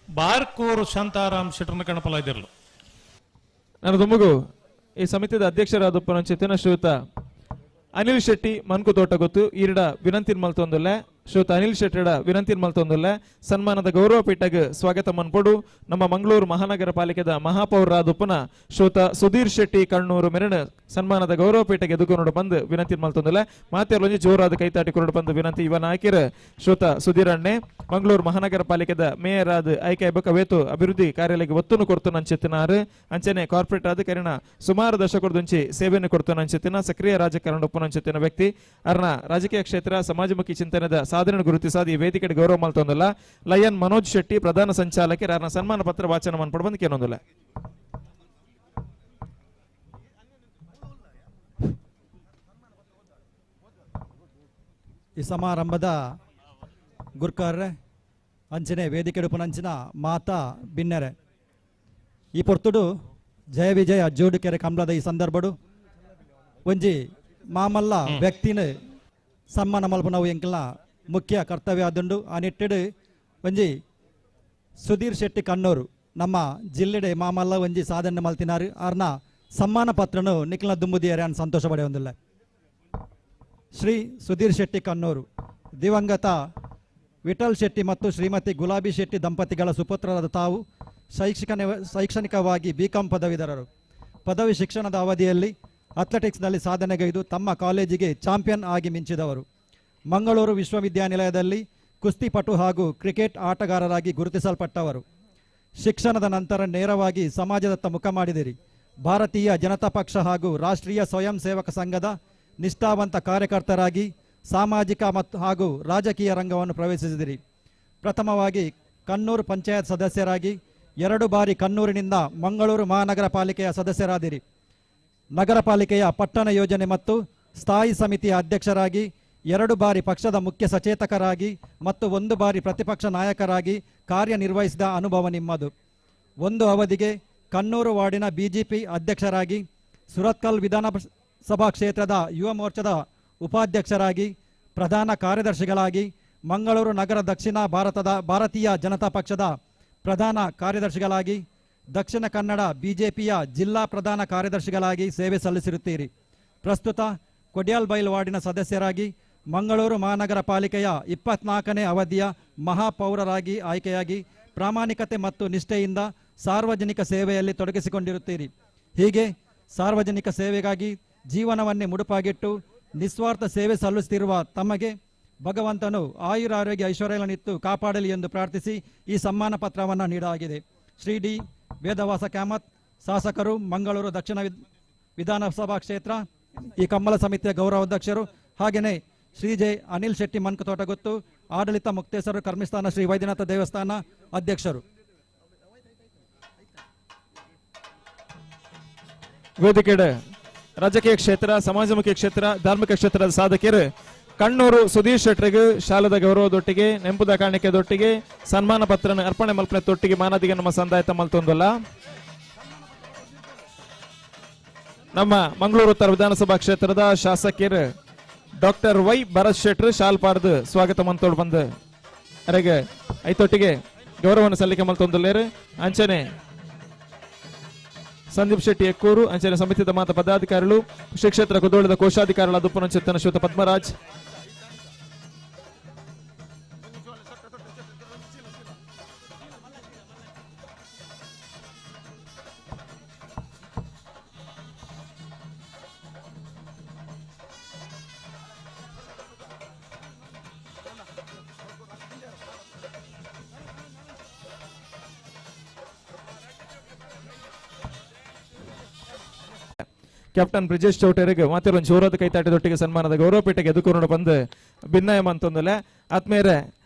ಬಾರ್ಕೂರು ಶಾಂತಾರಾಮ್ ಶೆಟ್ಟರ್ನ ಕಣಪಲ ಇದ್ದಿರಲು. ನಾನು ದುಮ್ಮಗು ಈ ಸಮಿತಿದ ಅಧ್ಯಕ್ಷರಾದ ಚೇತನ ಶ್ರೀಯುತ ಅನಿಲ್ ಶೆಟ್ಟಿ ಮನ್ಕು ತೋಟ ಗೊತ್ತು ಈರಡ ವಿನಂತಿ ಮಲ್ತೊಂದುಲ್ಲ. ಶ್ರೀಯುತ ಅನಿಲ್ ಶೆಟ್ಟಿಡ ವಿನಂತಿ ಮಲ್ತೊಂದುಲ್ಲ ಸನ್ಮಾನದ ಗೌರವ ಪೀಠಗ್ ಸ್ವಾಗತ ಮನ್ಪೊಡು ನಮ್ಮ ಮಂಗಳೂರು ಮಹಾನಗರ ಪಾಲಿಕೆದ ಮಹಾಪೌರಾದುಪ್ಪನ ಶ್ರೀಯುತ ಸುಧೀರ್ ಶೆಟ್ಟಿ ಕಣ್ಣೂರು ಮೆರಣ ಸನ್ಮಾನದ ಗೌರವ ಪೀಠಗೆ ಎದುಕೊಂಡು ಬಂದು ವಿನಂತಿ ಮಲ್ತೊಂದುಲ್ಲ. ಮಾತೆರೊಂಜಿ ಜೋರಾದ ಕೈತಾಟಿ ಕೊರಡು ಬಂದು ವಿನಂತಿ. ಇವ ನಾಯಕರ ಶ್ರೀಯುತ ಸುಧೀರ್ ಅಣ್ಣೆ ಮಂಗಳೂರು ಮಹಾನಗರ ಪಾಲಿಕೆದ ಮೇಯರ್ ಆದ ಆಯ್ಕೆ ವೇತು ಅಭಿವೃದ್ಧಿ ಕಾರ್ಯಾಲಯಕ್ಕೆ ಒತ್ತನ್ನು ಕೊಡ್ತು ನಂಚೆತ್ತಿನಾರು ಅಂಚನೆ ಕಾರ್ಪೊರೇಟ್ ಆದ ಕರಿಣ ಸುಮಾರು ದಶಕದುಂಚಿ ಸೇವೆಯನ್ನು ಕೊಡ್ತು ನಂಚೆತ್ತಿನ ಸಕ್ರಿಯ ರಾಜಕಾರಣ ಒಪ್ಪು ವ್ಯಕ್ತಿ. ಅರ್ನ ರಾಜಕೀಯ ಕ್ಷೇತ್ರ ಸಮಾಜಮುಖಿ ಚಿಂತನೆದ ಸಾಧನೆ ಗುರುತಿಸಾದ ಈ ವೇದಿಕೆ ಗೌರವ ಮಲ್ತೊಂದಲ್ಲ. ಲಯನ್ ಮನೋಜ್ ಶೆಟ್ಟಿ ಪ್ರಧಾನ ಸಂಚಾಲಕರು ಅರ್ನ ಸನ್ಮಾನ ಪತ್ರ ವಾಚನ ಮನ್ಪಡು ಬಂದು ಕೇನೊಂದಿಲ್ಲ. ಈ ಸಮಾರಂಭದ ಗುರ್ಕಾರ್ರೆ ಅಂಚನೆ ವೇದಿಕೆ ಮಾತಾ ಬಿನ್ನೆರೆ ಈ ಪೊರ್ತುಡು ಜಯ ವಿಜಯ ಜೋಡುಕೆರೆ ಕಂಬಳದ ಈ ಸಂದರ್ಭಡು ಒಂಜಿ ಮಾಮಲ್ಲ ವ್ಯಕ್ತಿನ ಸನ್ಮಾನ ಮಲ್ಪನವು ಎಂಕಲ್ನ ಮುಖ್ಯ ಕರ್ತವ್ಯ ಆದುಂಡು. ಆ ನಿಟ್ಟಿಡು ಒಂಜಿ ಸುಧೀರ್ ಶೆಟ್ಟಿ ಕಣ್ಣೂರು ನಮ್ಮ ಜಿಲ್ಲೆಡೆ ಮಾಮಲ್ಲ ಒಂಜಿ ಸಾಧನೆ ಮಲ್ತಿನಾರು ಆರ್ನ ಸಮ್ಮಾನ ಪತ್ರನು ನಿಖಿಲ್ನ ದುಂಬುದಿಯರೆ ಅನ್ ಸಂತೋಷ ಪಡೆಯೊಂದಿಲ್ಲ. ಶ್ರೀ ಸುಧೀರ್ ಶೆಟ್ಟಿ ಕಣ್ಣೂರು ದಿವಂಗತ ವಿಠಲ್ ಶೆಟ್ಟಿ ಮತ್ತು ಶ್ರೀಮತಿ ಗುಲಾಬಿ ಶೆಟ್ಟಿ ದಂಪತಿಗಳ ಸುಪುತ್ರರಾದ ತಾವು ಶೈಕ್ಷಣಿಕವಾಗಿ ಬಿ ಕಾಂ ಪದವೀಧರರು. ಪದವಿ ಶಿಕ್ಷಣದ ಅವಧಿಯಲ್ಲಿ ಅಥ್ಲೆಟಿಕ್ಸ್ನಲ್ಲಿ ಸಾಧನೆಗೈದು ತಮ್ಮ ಕಾಲೇಜಿಗೆ ಚಾಂಪಿಯನ್ ಆಗಿ ಮಿಂಚಿದವರು. ಮಂಗಳೂರು ವಿಶ್ವವಿದ್ಯಾನಿಲಯದಲ್ಲಿ ಕುಸ್ತಿಪಟು ಹಾಗೂ ಕ್ರಿಕೆಟ್ ಆಟಗಾರರಾಗಿ ಗುರುತಿಸಲ್ಪಟ್ಟವರು. ಶಿಕ್ಷಣದ ನಂತರ ನೇರವಾಗಿ ಸಮಾಜದತ್ತ ಮುಖ ಮಾಡಿದಿರಿ. ಭಾರತೀಯ ಜನತಾ ಪಕ್ಷ ಹಾಗೂ ರಾಷ್ಟ್ರೀಯ ಸ್ವಯಂ ಸೇವಕ ಸಂಘದ ನಿಷ್ಠಾವಂತ ಕಾರ್ಯಕರ್ತರಾಗಿ ಸಾಮಾಜಿಕ ಮತ್ತು ಹಾಗೂ ರಾಜಕೀಯ ರಂಗವನ್ನು ಪ್ರವೇಶಿಸಿದಿರಿ. ಪ್ರಥಮವಾಗಿ ಕಣ್ಣೂರು ಪಂಚಾಯತ್ ಸದಸ್ಯರಾಗಿ 2 ಬಾರಿ ಕಣ್ಣೂರಿನಿಂದ ಮಂಗಳೂರು ಮಹಾನಗರ ಪಾಲಿಕೆಯ ಸದಸ್ಯರಾದಿರಿ. ನಗರ ಪಾಲಿಕೆಯ ಪಟ್ಟಣ ಯೋಜನೆ ಮತ್ತು ಸ್ಥಾಯಿ ಸಮಿತಿಯ ಅಧ್ಯಕ್ಷರಾಗಿ 2 ಬಾರಿ ಪಕ್ಷದ ಮುಖ್ಯ ಸಚೇತಕರಾಗಿ ಮತ್ತು 1 ಬಾರಿ ಪ್ರತಿಪಕ್ಷ ನಾಯಕರಾಗಿ ಕಾರ್ಯನಿರ್ವಹಿಸಿದ ಅನುಭವ ನಿಮ್ಮದು. 1 ಅವಧಿಗೆ ಕಣ್ಣೂರು ವಾರ್ಡಿನ ಬಿಜೆಪಿ ಅಧ್ಯಕ್ಷರಾಗಿ, ಸುರತ್ಕಲ್ ವಿಧಾನಸಭಾ ಕ್ಷೇತ್ರದ ಯುವ ಮೋರ್ಚಾದ ಉಪಾಧ್ಯಕ್ಷರಾಗಿ, ಪ್ರಧಾನ ಕಾರ್ಯದರ್ಶಿಗಳಾಗಿ, ಮಂಗಳೂರು ನಗರ ದಕ್ಷಿಣ ಭಾರತದ ಭಾರತೀಯ ಜನತಾ ಪಕ್ಷದ ಪ್ರಧಾನ ಕಾರ್ಯದರ್ಶಿಗಳಾಗಿ, ದಕ್ಷಿಣ ಕನ್ನಡ ಬಿಜೆಪಿಯ ಜಿಲ್ಲಾ ಪ್ರಧಾನ ಕಾರ್ಯದರ್ಶಿಗಳಾಗಿ ಸೇವೆ ಸಲ್ಲಿಸಿರುತ್ತೀರಿ. ಪ್ರಸ್ತುತ ಕೊಡ್ಯಾಲ್ಬೈಲ್ ವಾರ್ಡಿನ ಸದಸ್ಯರಾಗಿ Mangaluru ಮಹಾನಗರ ಪಾಲಿಕೆಯ 24ನೇ ಅವಧಿಯ ಮಹಾಪೌರರಾಗಿ ಆಯ್ಕೆಯಾಗಿ ಪ್ರಾಮಾಣಿಕತೆ ಮತ್ತು ನಿಷ್ಠೆಯಿಂದ ಸಾರ್ವಜನಿಕ ಸೇವೆಯಲ್ಲಿ ತೊಡಗಿಸಿಕೊಂಡಿರುತ್ತೀರಿ. ಹೀಗೆ ಸಾರ್ವಜನಿಕ ಸೇವೆಗಾಗಿ ಜೀವನವನ್ನೇ ಮುಡುಪಾಗಿಟ್ಟು ನಿಸ್ವಾರ್ಥ ಸೇವೆ ಸಲ್ಲಿಸುತ್ತಿರುವ ತಮಗೆ ಭಗವಂತನು ಆಯುರಾರೋಗ್ಯ ಐಶ್ವರ್ಯಗಳನ್ನಿತ್ತು ಕಾಪಾಡಲಿ ಎಂದು ಪ್ರಾರ್ಥಿಸಿ ಈ ಸಮ್ಮಾನ ಪತ್ರವನ್ನು ನೀಡಲಾಗಿದೆ. ಶ್ರೀ ಡಿ ವೇದವಾಸ ಕಾಮತ್, ಶಾಸಕರು, ಮಂಗಳೂರು ದಕ್ಷಿಣ ವಿಧಾನಸಭಾ ಕ್ಷೇತ್ರ, ಈ ಕಂಬಳ ಸಮಿತಿಯ ಗೌರವಾಧ್ಯಕ್ಷರು, ಹಾಗೆಯೇ ಶ್ರೀ ಜೆ ಅನಿಲ್ ಶೆಟ್ಟಿ ಮನ್ಕತೋಟಗುತ್ತು, ಆಡಳಿತ ಮುಕ್ತೇಶ್ವರ ಕರ್ಮಸ್ಥಾನ ಶ್ರೀ ವೈದ್ಯನಾಥ ದೇವಸ್ಥಾನ ಅಧ್ಯಕ್ಷರು. ವೇದಿಕೆಡೆ ರಾಜಕೀಯ ಕ್ಷೇತ್ರ, ಸಮಾಜಮುಖಿ ಕ್ಷೇತ್ರ, ಧಾರ್ಮಿಕ ಕ್ಷೇತ್ರದ ಸಾಧಕರು ಕಣ್ಣೂರು ಸುಧೀರ್ ಶೆಟ್ಟರಿಗೆ ಶಾಲದ ಗೌರವದೊಟ್ಟಿಗೆ, ನೆಂಪುದ ಕಾಣಿಕೆದೊಟ್ಟಿಗೆ, ಸನ್ಮಾನ ಪತ್ರನ ಅರ್ಪಣೆ ಮಲ್ಪನೆ ತೊಟ್ಟಿಗೆ ಮಾನದಿಗೆ ನಮ್ಮ ಸಂದಾಯತ ಮಲ್ತೊಂದಲ್ಲ. ನಮ್ಮ ಮಂಗಳೂರು ಉತ್ತರ ವಿಧಾನಸಭಾ ಕ್ಷೇತ್ರದ ಶಾಸಕರು ಡಾಕ್ಟರ್ ವೈ ಭರತ್ ಶೆಟ್ಟರು ಶಾಲ್ ಪಾರ್ದು ಸ್ವಾಗತ ಮಂತೋಡ್ ಬಂದು ಅರೆಗೆ ಐತೊಟ್ಟಿಗೆ ಗೌರವವನ್ನು ಸಲ್ಲಿಕೆ ಮಲ್ತೊಂದುಲ್ಲೇರು. ಅಂಚನೆ ಸಂದೀಪ್ ಶೆಟ್ಟಿ ಎಕ್ಕೂರು, ಅಂಚನೆ ಸಮಿತಿದ ಮಾತ ಪದಾಧಿಕಾರಿಗಳು, ಶ್ರೀ ಕ್ಷೇತ್ರ ಕುದೋಳದ ಕೋಶಾಧಿಕಾರಿಗಳ ದುಪ್ಪನಂಚೆತ್ತನ ಶ್ವೇತ ಪದ್ಮರಾಜ್, ಕ್ಯಾಪ್ಟನ್ ಬ್ರಿಜೇಶ್ ಚೌಟರಿಗೆ ಮಾತಿರೋ ಜೋರಾದ ಕೈತಾಟದೊಟ್ಟಿಗೆ ಸನ್ಮಾನದ ಗೌರವಪೇಟೆಗೆ ಎದುಕೊಂಡು ಬಂದು ಭಿನ್ನಾಯ ಅಂತಂದಲೆ. ಆತ್ಮೇರೆ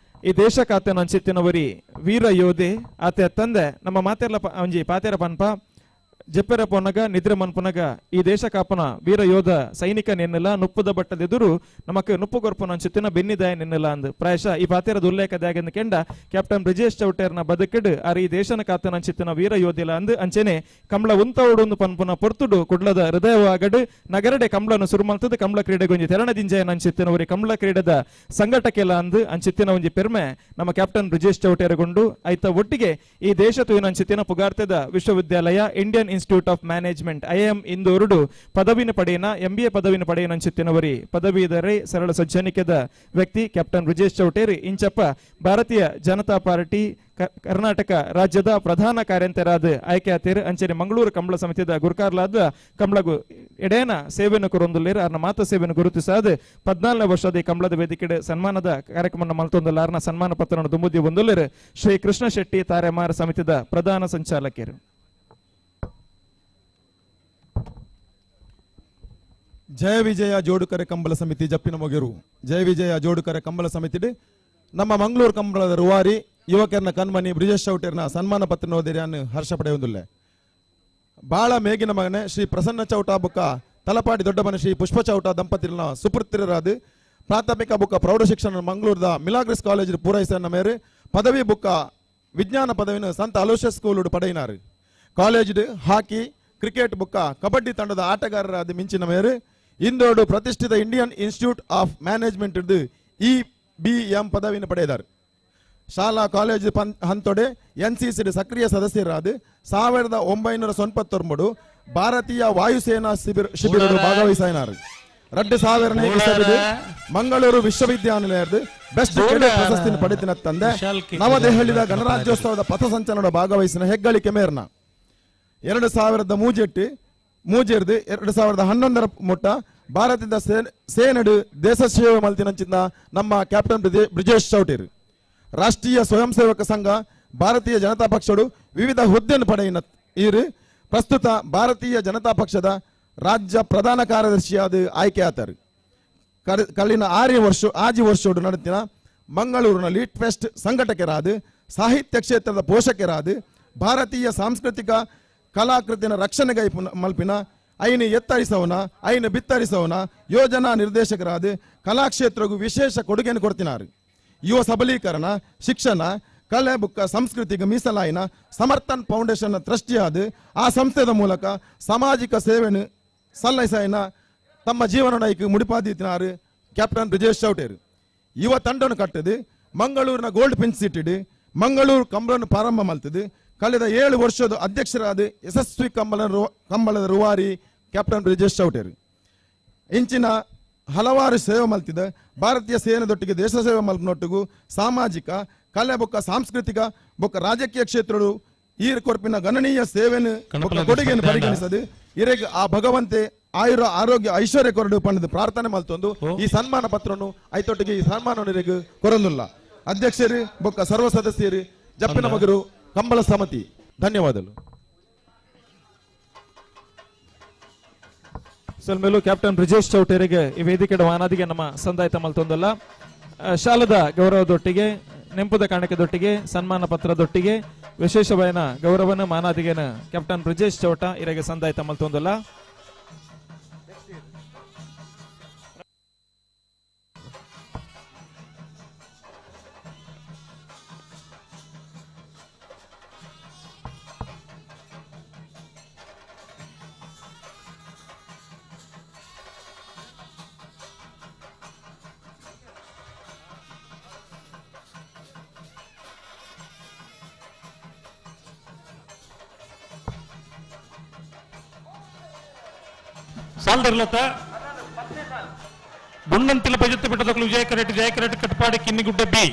ಈ ದೇಶ ಕಾತನ ಅಂಚಿತ್ತಿನವರಿ ವೀರ ಯೋಧೆ ಆತ ತಂದೆ ನಮ್ಮ ಮಾತೆರ್ಲ ಅಂಜಿ ಪಾತೇರ ಪನ್ಪ ಜಪ್ಪೆರ ಪೊನಗ ನಿದ್ರೆ ಮನ್ಪುನಗ ಈ ದೇಶ ಕಾಪನ ವೀರ ಯೋಧ ಸೈನಿಕ ನಿನ್ನೆಲ್ಲ ನುಪ್ಪುದ ಬಟ್ಟದೆದುರು ನಮಕ್ ನುಪ್ಪು ಕೊರ್ಪುನ ಅಂಚಿತ್ತಿನ ಬೆನ್ನಿದಾಯ ನಿನ್ನೆಲ್ಲ ಅಂದು ಪ್ರಾಯಶಃ ಈ ಪಾತೇರದ ಉಲ್ಲೇಖದಾಗೆಂದು ಕೆಂಡ ಕ್ಯಾಪ್ಟನ್ ಬ್ರಿಜೇಶ್ ಚೌಟೇರ್ನ ಬದುಕಿಡು ಆರ್ ಈ ದೇಶನ ಕಾತನ ಅಂಚಿತ್ತಿನ ವೀರ ಯೋಧಿಲ ಅಂದು ಅಂಚೆನೆ ಕಮಲ ಉಂತವಡು ಪನ್ಪುನ ಪೊರ್ತುಡು ಕುಡ್ಲದ ಹೃದಯವಾಗಡು ನಗರಡೆ ಕಮಲನ್ನು ಸುರುಮಲ್ತದ ಕಮಲ ಕ್ರೀಡೆಗೊಂಜಿ ತೆರಣದಿಂಜಯನ ಅಂಚಿತ್ತಿನ ಒರಿ ಕಮಲ ಕ್ರೀಡೆದ ಸಂಘಟಕೆಲ ಅಂದು ಅಂಚಿತ್ತಿನ ಒಂಜಿ ಪೆರ್ಮೆ ನಮ್ಮ ಕ್ಯಾಪ್ಟನ್ ಬ್ರಿಜೇಶ್ ಚೌಟೇರಗೊಂಡು ಐತ ಒಟ್ಟಿಗೆ ಈ ದೇಶ ತೂಯಿನ ಅಂಚಿತ್ತಿನ ಪುಗಾರ್ತೆದ ವಿಶ್ವವಿದ್ಯಾಲಯ Indian Institute of Management IIM ಇಂದೋರುಡು ಪದವಿನ ಪಡೆಯನ MBA ಪದವಿನ ಪಡೆಯನ ಅಂಚಿತ್ತಿನವರಿ ಪದವೀಧರೆ ಸರಳ ಸಜ್ಜನಿಕೆದ ವ್ಯಕ್ತಿ ಕ್ಯಾಪ್ಟನ್ ಬ್ರಿಜೇಶ್ ಚೌಟೇರಿ ಇಂಚಪ್ಪ ಭಾರತೀಯ ಜನತಾ ಪಾರ್ಟಿ ಕರ್ನಾಟಕ ರಾಜ್ಯದ ಪ್ರಧಾನ ಕಾರ್ಯಂತರಾದ ಆಯ್ಕೆಯಾತೇರು ಅಂಚನೆ ಮಂಗಳೂರು ಕಂಬಳ ಸಮಿತಿದ ಗುರುಕಾರ್ಲಾದ ಕಂಬಳಗು ಎಡೇನ ಸೇವೆಯನ್ನು ಕೊರೊಂದುಲ್ಲೇರು ಅರ್ನ ಮಾತ ಸೇವೆಯನ್ನು ಗುರುತಿಸಾದ 14ನೇ ವರ್ಷದ ಈ ಕಂಬಳದ ವೇದಿಕೆ ಸನ್ಮಾನದ ಕಾರ್ಯಕ್ರಮ ಮಲ್ತೊಂದುಲ್ಲ ಅರ್ನ ಸನ್ಮಾನ ಪತ್ರವನ್ನು ದುಂಬುದಿ ಬಂದುಲ್ಲೇರು ಶ್ರೀ ಕೃಷ್ಣ ಶೆಟ್ಟಿ ತಾರೆಮಾರ ಸಮಿತಿದ ಪ್ರಧಾನ ಸಂಚಾಲಕರು. ಜಯ ವಿಜಯ ಜೋಡುಕರೆ ಕಂಬಳ ಸಮಿತಿ ಜಪ್ಪಿನ ಮೊಗೆರು. ಜಯ ವಿಜಯ ಜೋಡುಕರೆ ಕಂಬಳ ಸಮಿತಿ ನಮ್ಮ ಮಂಗಳೂರು ಕಂಬಳದ ರೂವಾರಿ ಯುವಕರನ್ನ ಕಣ್ಮಣಿ ಬ್ರಿಜೇಶ್ ಚೌಟೇರ್ನ ಸನ್ಮಾನ ಪತ್ರ ನೋದಿರಿಯನ್ನು ಹರ್ಷ ಪಡೆಯುವುದಿಲ್ಲ. ಬಾಳ ಮೇಗಿನ ಮಗನೇ ಶ್ರೀ ಪ್ರಸನ್ನ ಚೌಟ ಬುಕ್ಕ ತಲಪಾಡಿ ದೊಡ್ಡಮನೆ ಶ್ರೀ ಪುಷ್ಪ ಚೌಟ ದಂಪತಿನ ಸುಪುತ್ರರಾದ ಪ್ರಾಥಮಿಕ ಬುಕ್ಕ ಪ್ರೌಢ ಶಿಕ್ಷಣ ಮಂಗಳೂರದ ಮಿಲಾಗ್ರಿಸ್ ಕಾಲೇಜ್ ಪೂರೈಸನ್ನ ಮೇರೆ ಪದವಿ ಬುಕ್ಕ ವಿಜ್ಞಾನ ಪದವಿನ ಸಂತ ಅಲೋಷಿಯಸ್ ಸ್ಕೂಲ್ ಪಡೆಯಿನಾರು. College hockey cricket ಬುಕ್ಕ ಕಬಡ್ಡಿ ತಂಡದ ಆಟಗಾರರಾದ ಮಿಂಚಿನ ಮೇರೆ ಇಂದೋಡು ಪ್ರತಿಷ್ಠಿತ Indian institute of management EBM ಪದವಿಯನ್ನು ಪಡೆದಾರೆ. ಶಾಲಾ ಕಾಲೇಜು ಹಂತೊಡೆ ಎನ್ಸಿಸಿ ಸಕ್ರಿಯ ಸದಸ್ಯರಾದ 1999 ಭಾರತೀಯ ವಾಯುಸೇನಾ ಶಿಬಿರ ಭಾಗವಹಿಸಿನಾರು. 2000 ಮಂಗಳೂರು ವಿಶ್ವವಿದ್ಯಾನಿಲಯದ ಬೆಸ್ಟ್ ಕೆಡೆಟ್ ಪ್ರಶಸ್ತಿಯನ್ನು ಪಡೆದಿನ ತಂದೆ ನವದೆಹಲಿಯ ಗಣರಾಜ್ಯೋತ್ಸವದ ಪಥಸಂಚಲನ ಭಾಗವಹಿಸಿನ ಹೆಗ್ಗಳಿಕೆ ಮೇರ್ನ. 2003 ಮೂಜೆರ್ದು 2011 ಮುಟ್ಟ ಭಾರತದ ಸೇನೆಡು ದೇಶ ಸೇವೆ ಮಲ್ತಿನಂಚಿನ ನಮ್ಮ ಕ್ಯಾಪ್ಟನ್ ಬ್ರಿಜೇಶ್ ಚೌಟೇರು. ರಾಷ್ಟ್ರೀಯ ಸ್ವಯಂ ಸೇವಕ ಸಂಘ ಭಾರತೀಯ ಜನತಾ ಪಕ್ಷಡು ವಿವಿಧ ಹುದ್ದೆಯನ್ನು ಪಡೆಯಿನ ಇರು ಪ್ರಸ್ತುತ ಭಾರತೀಯ ಜನತಾ ಪಕ್ಷದ ರಾಜ್ಯ ಪ್ರಧಾನ ಕಾರ್ಯದರ್ಶಿಯಾದ ಆಯ್ಕೆಯಾತರು. ಕಲ್ಲಿನ 6 ವರ್ಷೋಡು ನಡೆದಿನ ಮಂಗಳೂರಿನ ಲೀಟ್ ಫೆಸ್ಟ್ ಸಂಘಟಕರಾದ ಸಾಹಿತ್ಯ ಕ್ಷೇತ್ರದ ಪೋಷಕರಾದ ಭಾರತೀಯ ಸಾಂಸ್ಕೃತಿಕ ಕಲಾಕೃತಿನ ರಕ್ಷಣೆಗೈ ಮಲ್ಪಿನ ಐನ ಎತ್ತರಿಸವನ ಐನ ಬಿತ್ತರಿಸವನ ಯೋಜನಾ ನಿರ್ದೇಶಕರಾದ ಕಲಾಕ್ಷೇತ್ರಗೂ ವಿಶೇಷ ಕೊಡುಗೆಯನ್ನು ಕೊಡ್ತಿನಾರು. ಯುವ ಸಬಲೀಕರಣ ಶಿಕ್ಷಣ ಕಲೆ ಬುಕ್ಕ ಸಂಸ್ಕೃತಿಗೆ ಮೀಸಲಾಯಿನ ಸಮರ್ಥನ್ ಫೌಂಡೇಶನ್ ಟ್ರಸ್ಟಿಯಾದ ಆ ಸಂಸ್ಥೆದ ಮೂಲಕ ಸಾಮಾಜಿಕ ಸೇವೆಯನ್ನು ಸಲ್ಲಿಸಾಯಿನ ತಮ್ಮ ಜೀವನ ನಾಯಕ ಮುಡಿಪಾದಿತ್ತಿನಾರು ಕ್ಯಾಪ್ಟನ್ ಬ್ರಿಜೇಶ್ ಚೌಟೇರು. ಯುವ ತಂಡನ್ನು ಕಟ್ಟದು ಮಂಗಳೂರಿನ ಗೋಲ್ಡ್ ಪಿಂಚ್ ಸಿಟಿಡು ಮಂಗಳೂರು ಕಂಬಳನ್ನು ಪ್ರಾರಂಭ ಮಲ್ತದು ಕಳೆದ 7 ವರ್ಷದ ಅಧ್ಯಕ್ಷರಾದ ಯಶಸ್ವಿ ಕಂಬಳದ ರೂವಾರಿ ಕ್ಯಾಪ್ಟನ್ ಬ್ರಿಜೇಶ್ ಚೌಟೇರು. ಇಂಚಿನ ಹಲವಾರು ಸೇವೆ ಮಲ್ತಿದೆ ಭಾರತೀಯ ಸೇನೆದೊಟ್ಟಿಗೆ ದೇಶ ಸೇವೆ ಮಲ್ಪನೊಟ್ಟಿಗೂ ಸಾಮಾಜಿಕ ಕಲೆ ಬೊಕ್ಕ ಸಾಂಸ್ಕೃತಿಕ ಬೊಕ್ಕ ರಾಜಕೀಯ ಕ್ಷೇತ್ರಡು ಈ ಕೊರ್ಪಿನ ಗಣನೀಯ ಸೇವೆಯನ್ನು ಕೊಡುಗೆಯನ್ನು ಪರಿಗಣಿಸದು ಇರೆಗ್ ಆ ಭಗವಂತೆ ಆಯುರ ಆರೋಗ್ಯ ಐಶ್ವರ್ಯ ಕೊರಡು ಪಂಡದು ಪ್ರಾರ್ಥನೆ ಮಲ್ತೊಂದು ಈ ಸನ್ಮಾನ ಪತ್ರನು ಐತೊಟ್ಟಿಗೆ ಈ ಸನ್ಮಾನ ಕೊರೊಂದುಲ್ಲ ಅಧ್ಯಕ್ಷರು ಬೊಕ್ಕ ಸರ್ವ ಸದಸ್ಯರು ಜಪ್ಪಿನ ಮಗರು ಕಂಬಳ ಸಮಿತಿ ಧನ್ಯವಾದಗಳು. ಸೊಲ್ಮೇಲು ಕ್ಯಾಪ್ಟನ್ ಬ್ರಿಜೇಶ್ ಚೌಟೇರಿಗೆ ಈ ವೇದಿಕೆ ವಾನಾದಿಗೆ ನಮ್ಮ ಸಂದಾಯತ ಮಲ್ತೊಂದಲ್ಲ ಶಾಲದ ಗೌರವದೊಟ್ಟಿಗೆ ನೆಂಪುದ ಕಾಣಿಕೆದೊಟ್ಟಿಗೆ ಸನ್ಮಾನ ಪತ್ರದೊಟ್ಟಿಗೆ ವಿಶೇಷವಾದ ಗೌರವನ ಮಾನಾದಿಗೆನ ಕ್ಯಾಪ್ಟನ್ ಬ್ರಿಜೇಶ್ ಚೌಟ ಇರೆಗೆ ಸಂದಾಯತ ಮಲ್ತೊಂದಲ್ಲ. ಸಾಲದಿರ್ಲತ್ತ ಗುಂಡಂತಿಲ ಪೈಜತ್ತು ಬಿಟ್ಟದಕ್ಕಲು ವಿಜಯ ಕರೆಟ್ ಜಯ ಕರೆಟ್ ಕಟ್ಪಾಡಿ ಕಿನ್ನಿಗುಡ್ಡೆ ಬಿ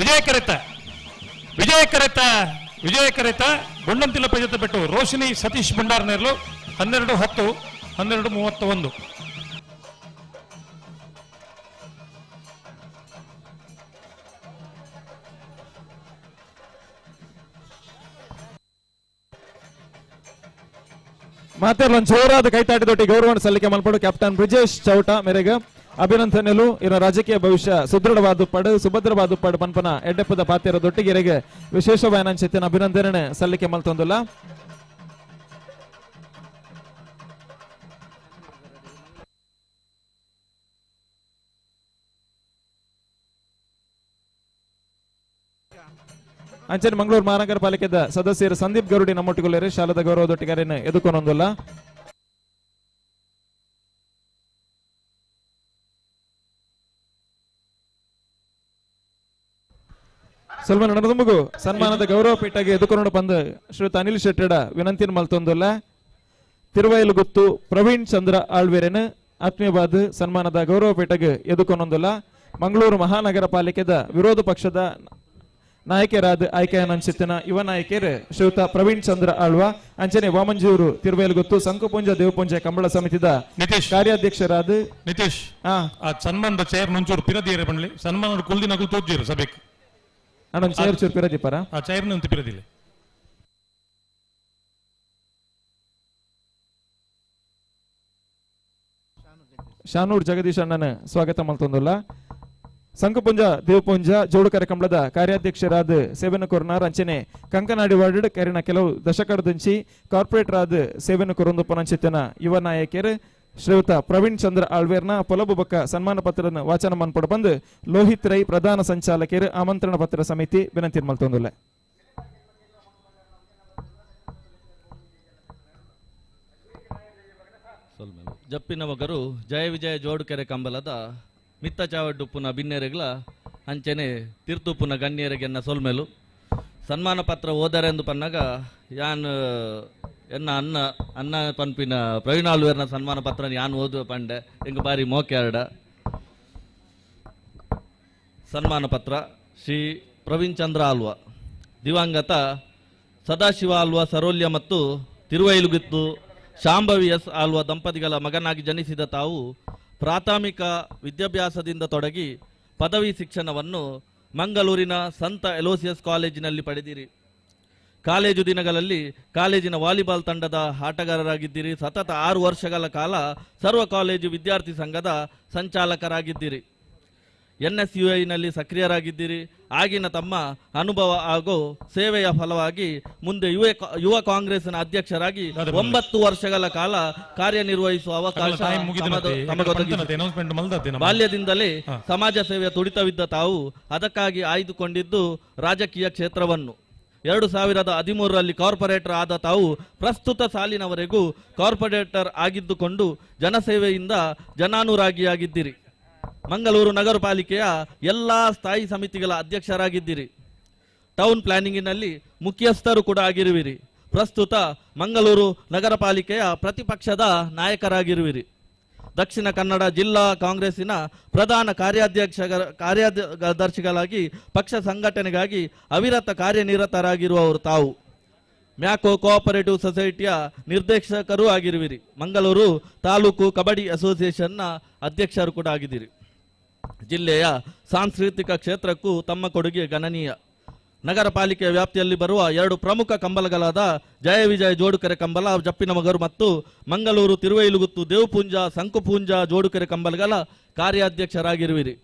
ವಿಜಯ ಕರೆತ ವಿಜಯ ಕರೆತ ವಿಜಯ ಕರೆತ ಗುಂಡಂತಿಲ ಪೈಜತ್ತು ಬಿಟ್ಟು ರೋಶಿನಿ ಸತೀಶ್ ಭಂಡಾರ್ ನೇರ್ಲು 12 10 12 31. ಮಾತೆರ್ಲೊಂದು ಜೋರಾದ ಕೈತಾಟದೊಟ್ಟಿ ಗೌರವವನ್ನು ಸಲ್ಲಿಕೆ ಮಲ್ಪಡು ಕ್ಯಾಪ್ಟನ್ ಬ್ರಿಜೇಶ್ ಚೌಟ ಮೇರೆಗೆ ಅಭಿನಂದನೆಲು. ಇರ ರಾಜಕೀಯ ಭವಿಷ್ಯ ಸುದೃಢವಾದ ಪಡು ಸುಭದ್ರವಾದ ಪಡು ಪನ್ಪನ ಎಡ್ಡೆಪ್ಪದ ಪಾತೆರ ದೊಟ್ಟಿಗೆರೆಗೆ ವಿಶೇಷವಾದ ಅಭಿನಂದನೆ ಸಲ್ಲಿಕೆ ಮಲ್ತೊಂದುಲ್ಲ. ಅಂಚನೆ ಮಂಗಳೂರು ಮಹಾನಗರ ಪಾಲಿಕೆದ ಸದಸ್ಯರು ಸಂದೀಪ್ ಗರುಡಿ ನಮ್ಮೊಟ್ಟಿಗೊಳ್ಳೇರಿ ಶಾಲದ ಗೌರವದೊಟ್ಟಿಗಾರೇನು ಎದುಕೊನೊಂದುಲ್ಲ. ಸ್ವಲ್ಪ ನಡೆದಮಗು ಸನ್ಮಾನದ ಗೌರವ ಪೀಠಗೆ ಎದುಕೊಂಡು ಬಂದ ಶ್ರೀಯುತ ಅನಿಲ್ ಶೆಟ್ಟಡ ವಿನಂತಿನ ಮಲ್ತೊಂದುಲ್ಲ. ತಿರುವೈಲುಗುತ್ತು ಪ್ರವೀಣ್ ಚಂದ್ರ ಆಳ್ವೇರೇನು ಆತ್ಮೀಯವಾದ ಸನ್ಮಾನದ ಗೌರವ ಪೀಠಗೆ ಎದುಕೊನೊಂದುಲ್ಲ. ಮಂಗಳೂರು ಮಹಾನಗರ ಪಾಲಿಕೆದ ವಿರೋಧ ಪಕ್ಷದ ನಾಯಕರಾದ ಆಯ್ಕೆಯನ್ನಂಚಿತ್ತಿನ ಯುವ ನಾಯಕರು ಶ್ರೀಯುತ ಪ್ರವೀಣ್ ಚಂದ್ರ ಆಳ್ವ ಅಂಚನೆ ವಾಮಂಜೂರು ತಿರುವೇಲುಗುತ್ತು ಸಂಕುಪುಂಜ ದೇವಪುಂಜ ಕಂಬಳ ಸಮಿತಿದ ಕಾರ್ಯಾಧ್ಯಕ್ಷರಾದ ನಿತೀಶ್ ಆ ಸನ್ಮಾನದ ಚೇರ್ ಮುಂಚೂರು ಪಿರದಿಯರೆ ಬಣ್ಲಿ ಸನ್ಮಾನ ಕುಲ್ದಿನಗು ತೋಜ್ಜಿರು ಸಭೆಕ್ ಅಣ್ಣ ಚೇರ್ ಚೂರು ಪಿರದಿಪರ ಆ ಚೇರ್ ನಂತ ಪಿರದಿಲ್ಲ. ಶಾನೂರ್ ಜಗದೀಶ್ ಅಣ್ಣನ ಸ್ವಾಗತ ಮಲ್ತೊಂದುಲ್ಲ. ಸಂಕುಪುಂಜ ದೇವಪುಂಜ ಜೋಡು ಕಾರ್ಯಕ್ರಮದ ಕಾರ್ಯಾಧ್ಯಕ್ಷರಾದ ಸೇವೆನ ಕೊರ್ನಾರ್ ಅಂಚನೆ ಕಂಕನಾಡಿ ವಾರ್ಡ್ ಕರಿನ ಕೆಲವು ದಶಕಡದಂಚಿ ಕಾರ್ಪೊರೇಟರ್ ಆದ ಸೇವೆನ ಕೊರೊಂದು ಪನಂಚಿತನ ಯುವ ನಾಯಕರು ಶ್ರೀಯುತ ಪ್ರವೀಣ್ ಚಂದ್ರ ಆಳ್ವೇರ್ನ ಪೊಲಬು ಬೊಕ್ಕ ಸನ್ಮಾನ ಪತ್ರದ ವಾಚನ ಮನ್ಪಡ ಬಂದು ಲೋಹಿತ್ ರೈ ಪ್ರಧಾನ ಸಂಚಾಲಕರು ಆಮಂತ್ರಣ ಪತ್ರ ಸಮಿತಿ ವಿನಂತಿ ಮಲ್ತೊಂದುಲ್ಲ. ಜಪ್ಪಿನ ಮಗರು ಜಯ ವಿಜಯ ಜೋಡುಕೆರೆ ಕಂಬಲದ ಮಿತ್ತ ಚಾವಡ್ಡುಪ್ಪುನ ಬಿನ್ನೆರೆಗ್ಲ ಅಂಚನೆ ತೀರ್ತುಪ್ಪುನ ಗಣ್ಯರೆಗೆನ್ನ ಸೊಲ್ಮೆಲು ಸನ್ಮಾನ ಪತ್ರ ಓದರೆಂದು ಪನ್ನಾಗ ಯಾನ್ ಎನ್ನ ಅನ್ನ ಅನ್ನ ಪನ್ಪಿನ ಪ್ರವೀಣ್ ಆಳ್ವೇರ್ನ ಸನ್ಮಾನ ಪತ್ರ ಯಾನ್ ಓದುವ ಪಂಡೆ ಎಂಗ್ ಬಾರಿ ಮೋಕೆರಡ ಸನ್ಮಾನ ಪತ್ರ ಶ್ರೀ ಪ್ರವೀಣ್ ಚಂದ್ರ ಆಲ್ವ ದಿವಂಗತ ಸದಾಶಿವ ಆಲ್ವ ಸರೋಲ್ಯ ಮತ್ತು ತಿರುವೈಲುಗಿತ್ತು ಶಾಂಭವಿ ಎಸ್ ಆಲ್ವ ದಂಪತಿಗಳ ಮಗನಾಗಿ ಜನಿಸಿದ ತಾವು ಪ್ರಾಥಮಿಕ ವಿದ್ಯಾಭ್ಯಾಸದಿಂದ ತೊಡಗಿ ಪದವಿ ಶಿಕ್ಷಣವನ್ನು ಮಂಗಳೂರಿನ ಸಂತ ಎಲೋಸಿಯಸ್ ಕಾಲೇಜಿನಲ್ಲಿ ಪಡೆದಿರಿ. ಕಾಲೇಜು ದಿನಗಳಲ್ಲಿ ಕಾಲೇಜಿನ ವಾಲಿಬಾಲ್ ತಂಡದ ಆಟಗಾರರಾಗಿದ್ದೀರಿ. ಸತತ 6 ವರ್ಷಗಳ ಕಾಲ ಸರ್ವ ಕಾಲೇಜು ವಿದ್ಯಾರ್ಥಿ ಸಂಘದ ಸಂಚಾಲಕರಾಗಿದ್ದೀರಿ. ಎನ್ಎಸ್ಯುಐನಲ್ಲಿ ಸಕ್ರಿಯರಾಗಿದ್ದೀರಿ. ಆಗಿನ ತಮ್ಮ ಅನುಭವ ಹಾಗೂ ಸೇವೆಯ ಫಲವಾಗಿ ಮುಂದೆ ಯುವ ಕಾಂಗ್ರೆಸ್ನ ಅಧ್ಯಕ್ಷರಾಗಿ 9 ವರ್ಷಗಳ ಕಾಲ ಕಾರ್ಯನಿರ್ವಹಿಸುವ ಅವಕಾಶ ತಮಗೊದಗಿಸಿತು. ಬಾಲ್ಯದಿಂದಲೇ ಸಮಾಜ ಸೇವೆಯ ತುಡಿತವಿದ್ದ ತಾವು ಅದಕ್ಕಾಗಿ ಆಯ್ದುಕೊಂಡಿದ್ದು ರಾಜಕೀಯ ಕ್ಷೇತ್ರವನ್ನು. 2013ರಲ್ಲಿ ಕಾರ್ಪೊರೇಟರ್ ಆದ ತಾವು ಪ್ರಸ್ತುತ ಸಾಲಿನವರೆಗೂ ಕಾರ್ಪೊರೇಟರ್ ಆಗಿದ್ದುಕೊಂಡು ಜನಸೇವೆಯಿಂದ ಜನಾನುರಾಗಿಯಾಗಿದ್ದೀರಿ. ಮಂಗಳೂರು ನಗರ ಪಾಲಿಕೆಯ ಎಲ್ಲ ಸ್ಥಾಯಿ ಸಮಿತಿಗಳ ಅಧ್ಯಕ್ಷರಾಗಿದ್ದೀರಿ. ಟೌನ್ ಪ್ಲಾನಿಂಗಿನಲ್ಲಿ ಮುಖ್ಯಸ್ಥರು ಕೂಡ ಆಗಿರುವಿರಿ. ಪ್ರಸ್ತುತ ಮಂಗಳೂರು ನಗರ ಪಾಲಿಕೆಯ ಪ್ರತಿಪಕ್ಷದ ನಾಯಕರಾಗಿರುವಿರಿ. ದಕ್ಷಿಣ ಕನ್ನಡ ಜಿಲ್ಲಾ ಕಾಂಗ್ರೆಸ್ಸಿನ ಪ್ರಧಾನ ಕಾರ್ಯದರ್ಶಿಗಳಾಗಿ ಪಕ್ಷ ಸಂಘಟನೆಗಾಗಿ ಅವಿರತ ಕಾರ್ಯನಿರತರಾಗಿರುವವರು ತಾವು. ಮ್ಯಾಕೋ ಕೋಆಪರೇಟಿವ್ ಸೊಸೈಟಿಯ ನಿರ್ದೇಶಕರೂ ಆಗಿರುವಿರಿ. ಮಂಗಳೂರು ತಾಲೂಕು ಕಬಡ್ಡಿ ಅಸೋಸಿಯೇಷನ್ನ ಅಧ್ಯಕ್ಷರು ಕೂಡ ಆಗಿದ್ದೀರಿ. ಜಿಲ್ಲೆಯ ಸಾಂಸ್ಕೃತಿಕ ಕ್ಷೇತ್ರಕ್ಕೂ ತಮ್ಮ ಕೊಡುಗೆ ಗಣನೀಯ. ನಗರ ಪಾಲಿಕೆಯ ವ್ಯಾಪ್ತಿಯಲ್ಲಿ ಬರುವ ಎರಡು ಪ್ರಮುಖ ಕಂಬಲಗಳಾದ ಜಯ ವಿಜಯ ಜೋಡುಕೆರೆ ಕಂಬಲ ಜಪ್ಪಿನಮಗರು ಮತ್ತು ಮಂಗಳೂರು ತಿರುವೈಲುಗುತ್ತು ದೇವಪೂಂಜ ಸಂಕುಪೂಂಜ ಜೋಡುಕೆರೆ ಕಂಬಲಗಳ ಕಾರ್ಯಾಧ್ಯಕ್ಷರಾಗಿರುವಿರಿ.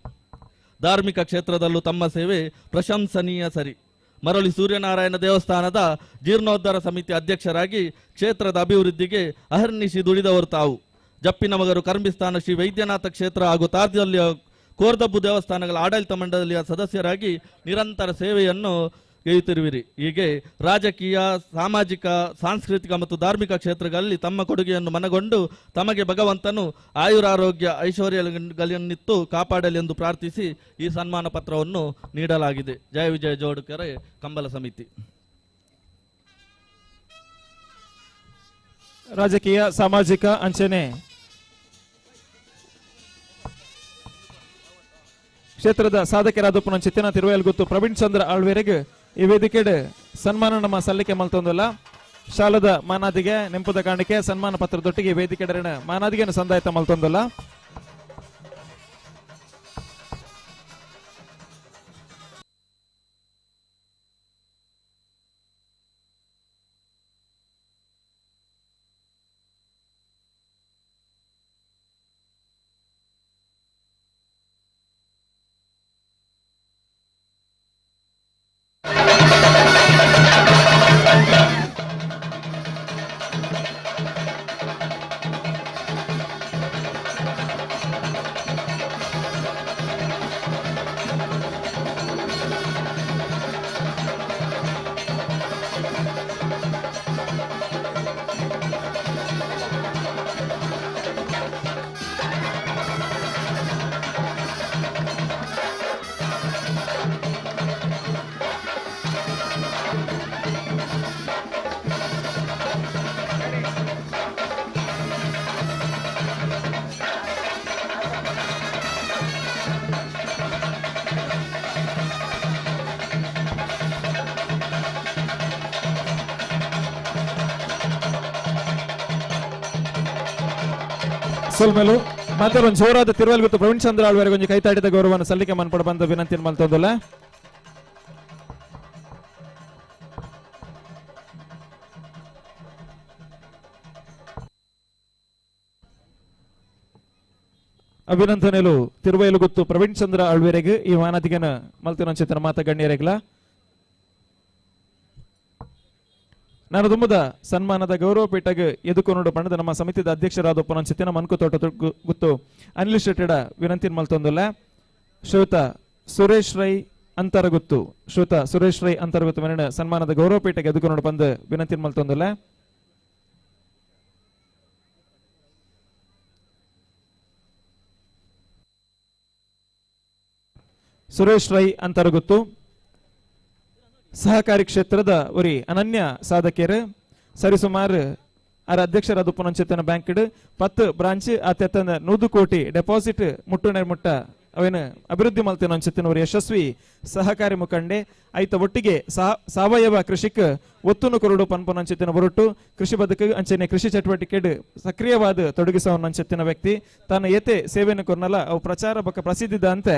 ಧಾರ್ಮಿಕ ಕ್ಷೇತ್ರದಲ್ಲೂ ತಮ್ಮ ಸೇವೆ ಪ್ರಶಂಸನೀಯ ಸರಿ. ಮರಳಿ ಸೂರ್ಯನಾರಾಯಣ ದೇವಸ್ಥಾನದ ಜೀರ್ಣೋದ್ಧಾರ ಸಮಿತಿ ಅಧ್ಯಕ್ಷರಾಗಿ ಕ್ಷೇತ್ರದ ಅಭಿವೃದ್ಧಿಗೆ ಅಹರ್ನಿಶಿ ದುಡಿದವರು ತಾವು. ಜಪ್ಪಿನಮಗರು ಕರ್ಮಿಸ್ಥಾನ ಶ್ರೀ ವೈದ್ಯನಾಥ ಕ್ಷೇತ್ರ ಹಾಗೂ ತಾರ್ಜಲ್ಯ ಕೋರ್ದಬ್ಬು ದೇವಸ್ಥಾನಗಳ ಆಡಳಿತ ಮಂಡಳಿಯ ಸದಸ್ಯರಾಗಿ ನಿರಂತರ ಸೇವೆಯನ್ನು ಗೈಯುತ್ತಿರುವಿರಿ. ಹೀಗೆ ರಾಜಕೀಯ, ಸಾಮಾಜಿಕ, ಸಾಂಸ್ಕೃತಿಕ ಮತ್ತು ಧಾರ್ಮಿಕ ಕ್ಷೇತ್ರಗಳಲ್ಲಿ ತಮ್ಮ ಕೊಡುಗೆಯನ್ನು ಮನಗೊಂಡು ತಮಗೆ ಭಗವಂತನು ಆಯುರಾರೋಗ್ಯ ಐಶ್ವರ್ಯಗಳನ್ನಿತ್ತು ಕಾಪಾಡಲಿ ಎಂದು ಪ್ರಾರ್ಥಿಸಿ ಈ ಸನ್ಮಾನ ಪತ್ರವನ್ನು ನೀಡಲಾಗಿದೆ. ಜಯ ವಿಜಯ ಜೋಡುಕೆರೆ ಕಂಬಳ ಸಮಿತಿ. ರಾಜಕೀಯ, ಸಾಮಾಜಿಕ ಅಂಚನೆ ಕ್ಷೇತ್ರದ ಸಾಧಕರಾದ ಪುನಂಚಿತ್ತಿನ ತಿರುವೈಲ್ಗುತ್ತು ಪ್ರವೀಣ್ ಚಂದ್ರ ಆಳ್ವೇರಿಗೆ ಈ ವೇದಿಕೆಡೆ ಸನ್ಮಾನ ನಮ್ಮ ಸಲ್ಲಿಕೆ ಮಲ್ತೊಂದಲ್ಲ. ಶಾಲದ ಮಾನಾದಿಗೆ ನೆಂಪುದ ಕಾಣಿಕೆ ಸನ್ಮಾನ ಪತ್ರದೊಟ್ಟಿಗೆ ವೇದಿಕೆಡರಿನ ಮಾನಾದಿಗೆಯನ್ನು ಸಂದಾಯತ ಮಲ್ತೊಂದಲ್ಲ. ಸೊಲ್ಮೆಲು ಮಾತ್ರ ಒಂದು ಜೋರಾದ ತಿರುವಲ್ಗುತ್ತು ಪ್ರವೀಣ್ ಚಂದ್ರ ಆಳ್ವರೆಗೆ ಒಂದು ಕೈತಾಡಿದ ಗೌರವವನ್ನು ಸಲ್ಲಿಕೆ ಮನ್ಪಡ ಬಂದ ವಿನಂತಿಯನ್ನು ಮಲ್ತೊಂದಲ್ಲ. ಅಭಿನಂದನೆಲು ತಿರುವೈಲುಗುತ್ತು ಪ್ರವೀಣ್ ಚಂದ್ರ ಆಳ್ವೆರೆಗೆ ಈ ಮಾನದಿಗನ ಮಲ್ತಿನಂಚಿತನ ಮಾತ ಗಣ್ಯರೆಗ್ಲ. ನಾನು ತುಂಬದ ಸನ್ಮಾನದ ಗೌರವ ಪೀಠಗೆ ಎದುಕೊನೋಡು ಪಣದ ನಮ್ಮ ಸಮಿತಿದ ಅಧ್ಯಕ್ಷರಾದ ಪುನಂಚಿತ್ತಿನ ಮನ್ಕುತೋಟ ಗುತ್ತು ಅನಿಲ್ ಶೆಟ್ಟಿಡ ವಿನಂತಿ ಮಲ್ತೊಂದುಲ್ಲ. ಶ್ವೇತ ಸುರೇಶ್ ರೈ ಅಂತರಗುತ್ತು, ಶ್ವೇತ ಸುರೇಶ್ ರೈ ಅಂತರಗುತ್ತು ಮನೆ ಸನ್ಮಾನದ ಗೌರವ ಪೀಠಗೆ ಎದುಕೊನೋಡು ಬಂದು ವಿನಂತಿ ಮಲ್ತೊಂದುಲ್ಲ. ಸುರೇಶ್ ರೈ ಅಂತರಗುತ್ತು ಸಹಕಾರಿ ಕ್ಷೇತ್ರದ ಒರಿ ಅನನ್ಯ ಸಾಧಕಿಯರು. ಸರಿಸುಮಾರು ಆರ ಅಧ್ಯಕ್ಷರಾದ ಪುನಂಚಿತನ ಬ್ಯಾಂಕ್ 10 ಬ್ರಾಂಚ್ ಅತ್ಯಂತ 100 ಕೋಟಿ ಡೆಪಾಸಿಟ್ ಮುಟ್ಟುನೆ ಮುಟ್ಟ ಅವೇನು ಅಭಿವೃದ್ಧಿ ಮಲ್ತಿನ ಒರಿ ಯಶಸ್ವಿ ಸಹಕಾರಿ ಮುಖಂಡೆ. ಐತ ಒಟ್ಟಿಗೆ ಸಾವಯವ ಕೃಷಿಕ್ ಒತ್ತುನು ಕೊರಡು ಪನ್ಪುನಂಚಿತ್ತಿನ ಹೊರಟು ಕೃಷಿ ಬದುಕು ಅಂಚನೆ ಕೃಷಿ ಚಟುವಟಿಕೆ ಸಕ್ರಿಯವಾದ ತೊಡಗಿಸುವ ವ್ಯಕ್ತಿ. ತನ್ನ ಏತೆ ಸೇವೆಯನ್ನು ಕೊರ್ನಲ್ಲ ಅವು ಪ್ರಚಾರ ಬಕ್ಕ ಪ್ರಸಿದ್ಧ ಅಂತೆ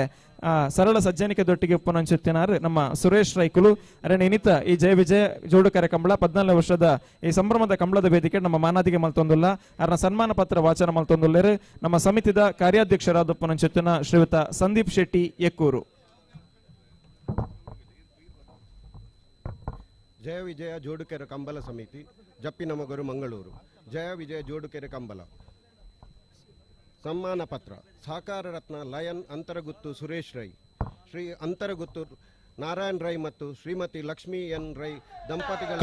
ಸರಳ ಸಜ್ಜನಿಕೆ ದೊಟ್ಟಿಗೆ ಪುನಂಚಿತ್ತಿನಾರು ನಮ್ಮ ಸುರೇಶ್ ರೈಕುಲು. ಅರಣ್ಯ ಇನಿತ ಈ ಜಯ ವಿಜಯ ಜೋಡುಕರೆ ಕಂಬಳ 14 ವರ್ಷದ ಈ ಸಂಭ್ರಮದ ಕಂಬಳದ ವೇದಿಕೆ ನಮ್ಮ ಮಾನಾದಿಗೆ ಮಲ್ತೊಂದುಲ್ಲ. ಅರನ ಸನ್ಮಾನ ಪತ್ರ ವಾಚನ ಮಲ್ತೊಂದುಲ್ಲೇರು ನಮ್ಮ ಸಮಿತಿದ ಕಾರ್ಯಾಧ್ಯಕ್ಷರಾದ ಪುನಂಚಿತ್ತಿನ ಶ್ರೀಯುತ ಸಂದೀಪ್ ಶೆಟ್ಟಿ ಎಕ್ಕೂರು. ಜಯ ವಿಜಯ ಜೋಡುಕೆರೆ ಕಂಬಳ ಸಮಿತಿ, ಜಪ್ಪಿನಮಗರು, ಮಂಗಳೂರು. ಜಯ ವಿಜಯ ಜೋಡುಕೆರೆ ಕಂಬಳ ಸಮ್ಮಾನ ಪತ್ರ. ಸಹಕಾರ ರತ್ನ ಲಯನ್ ಅಂತರಗುತ್ತು ಸುರೇಶ್ ರೈ, ಶ್ರೀ ಅಂತರಗುತ್ತು ನಾರಾಯಣ್ ರೈ ಮತ್ತು ಶ್ರೀಮತಿ ಲಕ್ಷ್ಮೀ ಎನ್ ರೈ ದಂಪತಿಗಳ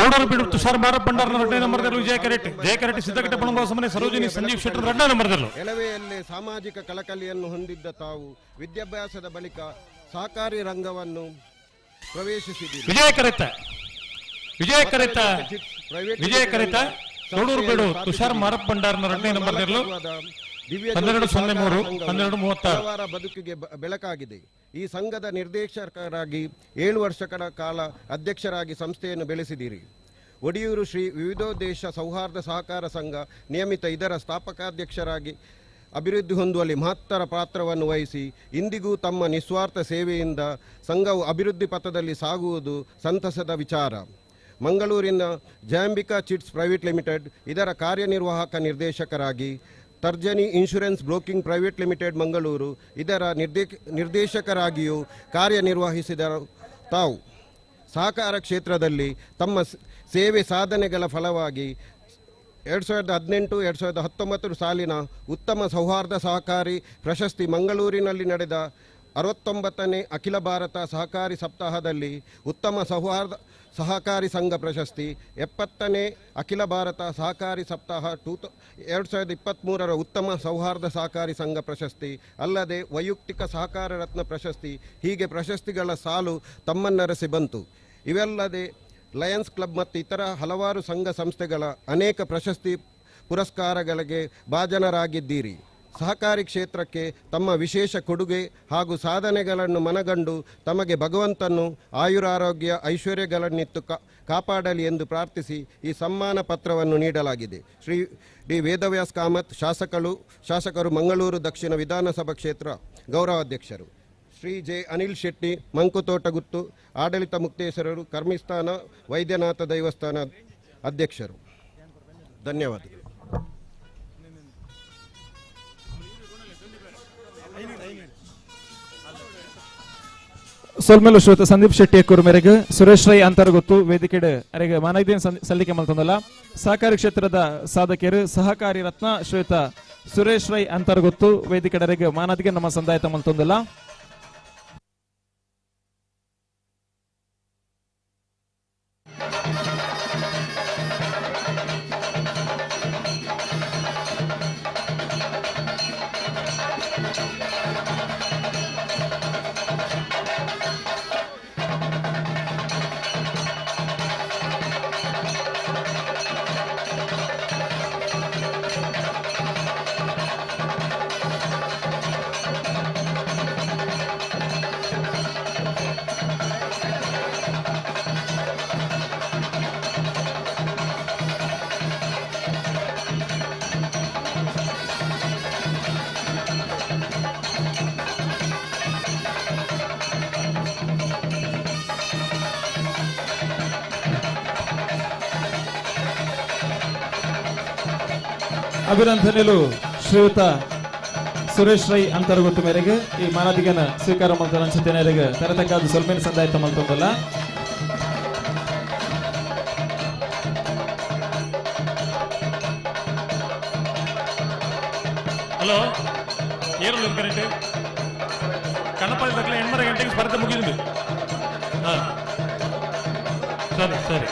ಎಳವೆಯಲ್ಲೇ ಸಾಮಾಜಿಕ ಕಳಕಳಿಯನ್ನು ಹೊಂದಿದ್ದ ತಾವು ವಿದ್ಯಾಭ್ಯಾಸದ ಬಳಿಕ ಸಹಕಾರಿ ರಂಗವನ್ನು ಪ್ರವೇಶಿಸಿದರು. ವಿಜಯ ಕರೆತ ಪ್ರೈವೇಟ್ ವಿಜಯ ಕರಿತ ತೋಡೂರು ಬೀಡು ತುಷಾರ್ ಮಾರಪ್ಪ ಭಂಡಾರನ 2ನೇ ನಂಬರ್ ನೆರಳು 12:03 12:36. ಹಲವಾರ ಬದುಕಿಗೆ ಬೆಳಕಾಗಿದೆ. ಈ ಸಂಘದ ನಿರ್ದೇಶಕರಾಗಿ 7 ವರ್ಷಗಳ ಕಾಲ ಅಧ್ಯಕ್ಷರಾಗಿ ಸಂಸ್ಥೆಯನ್ನು ಬೆಳೆಸಿದಿರಿ. ಒಡಿಯೂರು ಶ್ರೀ ವಿವಿಧೋದ್ದೇಶ ಸೌಹಾರ್ದ ಸಹಕಾರ ಸಂಘ ನಿಯಮಿತ ಇದರ ಸ್ಥಾಪಕಾಧ್ಯಕ್ಷರಾಗಿ ಅಭಿವೃದ್ಧಿ ಹೊಂದುವಲ್ಲಿ ಮಹತ್ತರ ಪಾತ್ರವನ್ನು ವಹಿಸಿ ಇಂದಿಗೂ ತಮ್ಮ ನಿಸ್ವಾರ್ಥ ಸೇವೆಯಿಂದ ಸಂಘವು ಅಭಿವೃದ್ಧಿ ಪಥದಲ್ಲಿ ಸಾಗುವುದು ಸಂತಸದ ವಿಚಾರ. ಮಂಗಳೂರಿನ ಜಯಾಂಬಿಕಾ ಚಿಟ್ಸ್ ಪ್ರೈವೇಟ್ ಲಿಮಿಟೆಡ್ ಇದರ ಕಾರ್ಯನಿರ್ವಾಹಕ ನಿರ್ದೇಶಕರಾಗಿ, Tarjani insurance broking private limited Mangaluru ಇದರ ನಿರ್ದೇಶಕರಾಗಿಯೂ ಕಾರ್ಯನಿರ್ವಹಿಸಿದರು. ತಾವು ಸಹಕಾರ ಕ್ಷೇತ್ರದಲ್ಲಿ ತಮ್ಮ ಸೇವೆ ಸಾಧನೆಗಳ ಫಲವಾಗಿ 2018-2019 ಸಾಲಿನ ಉತ್ತಮ ಸೌಹಾರ್ದ ಸಹಕಾರಿ ಪ್ರಶಸ್ತಿ ಮಂಗಳೂರಿನಲ್ಲಿ ನಡೆದ 69ನೇ ಅಖಿಲ ಭಾರತ ಸಹಕಾರಿ ಸಪ್ತಾಹದಲ್ಲಿ ಉತ್ತಮ ಸೌಹಾರ್ದ ಸಹಕಾರಿ ಸಂಘ ಪ್ರಶಸ್ತಿ, 70ನೇ ಅಖಿಲ ಭಾರತ ಸಹಕಾರಿ ಸಪ್ತಾಹ 2023ರ ಉತ್ತಮ ಸೌಹಾರ್ದ ಸಹಕಾರಿ ಸಂಘ ಪ್ರಶಸ್ತಿ, ಅಲ್ಲದೆ ವೈಯಕ್ತಿಕ ಸಹಕಾರ ರತ್ನ ಪ್ರಶಸ್ತಿ, ಹೀಗೆ ಪ್ರಶಸ್ತಿಗಳ ಸಾಲು ತಮ್ಮನ್ನರಸಿ ಬಂತು. ಇವೆಲ್ಲದೆ ಲಯನ್ಸ್ ಕ್ಲಬ್ ಮತ್ತು ಇತರ ಹಲವಾರು ಸಂಘ ಸಂಸ್ಥೆಗಳ ಅನೇಕ ಪ್ರಶಸ್ತಿ ಪುರಸ್ಕಾರಗಳಿಗೆ ಭಾಜನರಾಗಿದ್ದೀರಿ. ಸಹಕಾರಿ ಕ್ಷೇತ್ರಕ್ಕೆ ತಮ್ಮ ವಿಶೇಷ ಕೊಡುಗೆ ಹಾಗೂ ಸಾಧನೆಗಳನ್ನು ಮನಗಂಡು ತಮಗೆ ಭಗವಂತನು ಆಯುರಾರೋಗ್ಯ ಐಶ್ವರ್ಯಗಳನ್ನಿತ್ತು ಕಾಪಾಡಲಿ ಎಂದು ಪ್ರಾರ್ಥಿಸಿ ಈ ಸಮ್ಮಾನ ಪತ್ರವನ್ನು ನೀಡಲಾಗಿದೆ. ಶ್ರೀ ಡಿ ವೇದವ್ಯಾಸ್ ಕಾಮತ್ ಶಾಸಕರು ಮಂಗಳೂರು ದಕ್ಷಿಣ ವಿಧಾನಸಭಾ ಕ್ಷೇತ್ರ ಗೌರವಾಧ್ಯಕ್ಷರು, ಶ್ರೀ ಜೆ ಅನಿಲ್ ಶೆಟ್ಟಿ ಮಂಕುತೋಟಗುತ್ತು ಆಡಳಿತ ಮುಕ್ತೇಶ್ವರರು ಕರ್ಮಿಸ್ಥಾನ ವೈದ್ಯನಾಥ ದೇವಸ್ಥಾನ ಅಧ್ಯಕ್ಷರು. ಧನ್ಯವಾದಗಳು. ಸೊಲ್ಮೆಲು ಶ್ರೋತ ಸಂದೀಪ್ ಶೆಟ್ಟಿ ಎಕ್ಕೂರು ಮೇರೆಗೆ ಸುರೇಶ್ ರೈ ಅಂತರ್ಗೊತ್ತು ವೇದಿಕೆಡೆ ಅರೆಗೆ ಮಾನೈದೇನ್ ಸಲ್ಲಿಕೆ ಮಲ್ತೊಂದಲ್ಲ. ಸಹಕಾರಿ ಕ್ಷೇತ್ರದ ಸಾಧಕಿಯರು ಸಹಕಾರಿ ರತ್ನ ಶ್ವೇತ ಸುರೇಶ್ ರೈ ಅಂತರ್ಗೊತ್ತು ವೇದಿಕೆಡರೆಗೆ ಮಾನದಿಗೆ ನಮ್ಮ ಸಂದಾಯತ ಮಲ್ತೊಂದಲ್ಲ. ಅಭಿನಂದನೆಲು ಶ್ರೀಯುತ ಸುರೇಶ್ ರೈ ಅಂತರ್ಗೊತ್ತು ಮೇರೆಗೆ ಈ ಮಾನದಿಗನ ಸ್ವೀಕಾರ ಮಲ್ತ ಅನ್ಸುತ್ತೇನೆರೆಗೆ ತರತಕ್ಕಾದ ಸೊಲ್ಮೇನ ಸಂದಾಯತ ಮಲ್ತೊಂದಲ್ಲ. ಹಲೋ ಏರು ಕರೆಕ್ಟ್ ಕಣಪಾಲ್ ತಕ್ಕಲೆ 8:30 ಗಂಟೆಗೆ ಸ್ಪರ್ಧೆ ಮುಗಿದು. ಹಾ ಸರಿ ಸರಿ.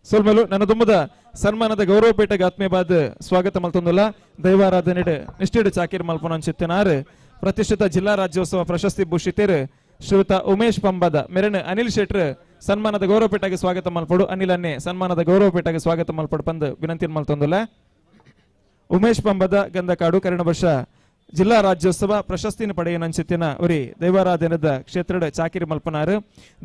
ಸೊಲ್ಮೆಲು ನನ್ನ ತುಂಬದ ಸನ್ಮಾನದ ಗೌರವ ಪೇಟೆಗೆ ಆತ್ಮೀಯವಾದ ಸ್ವಾಗತ ಮಲ್ತೊಂದಲ್ಲ. ದೈವಾರಾಧನೆ ನಿಷ್ಠೆಡು ಚಾಕಿರ್ ಮಲ್ಪನ ಚಿತ್ತನಾರ್ ಪ್ರತಿಷ್ಠಿತ ಜಿಲ್ಲಾ ರಾಜ್ಯೋತ್ಸವ ಪ್ರಶಸ್ತಿ ಭೂಷಿತರು ಶ್ರೀಯುತ ಉಮೇಶ್ ಪಂಬದ ಮೆರನ್ ಅನಿಲ್ ಶೆಟ್ರ್ ಸನ್ಮಾನದ ಗೌರವ ಪೇಟೆಗೆ ಸ್ವಾಗತ ಮಲ್ಪಡು. ಅನಿಲ್ ಅನ್ನೆ ಸನ್ಮಾನದ ಗೌರವ ಪೇಟೆಗೆ ಸ್ವಾಗತ ಮಲ್ಪಡು ಪಂದ್ ವಿನಂತಿ ಮಲ್ತೊಂದಲ್ಲ. ಉಮೇಶ್ ಪಂಬದ ಗಂಧಕಾಡು ಕರ್ಣ ಜಿಲ್ಲಾ ರಾಜ್ಯೋತ್ಸವ ಪ್ರಶಸ್ತಿನ ಪಡೆಯನಂಚಿತ್ತಿನ ಉರಿ ದೈವಾರಾಧನದ ಕ್ಷೇತ್ರದ ಚಾಕಿರಿ ಮಲ್ಪನಾರು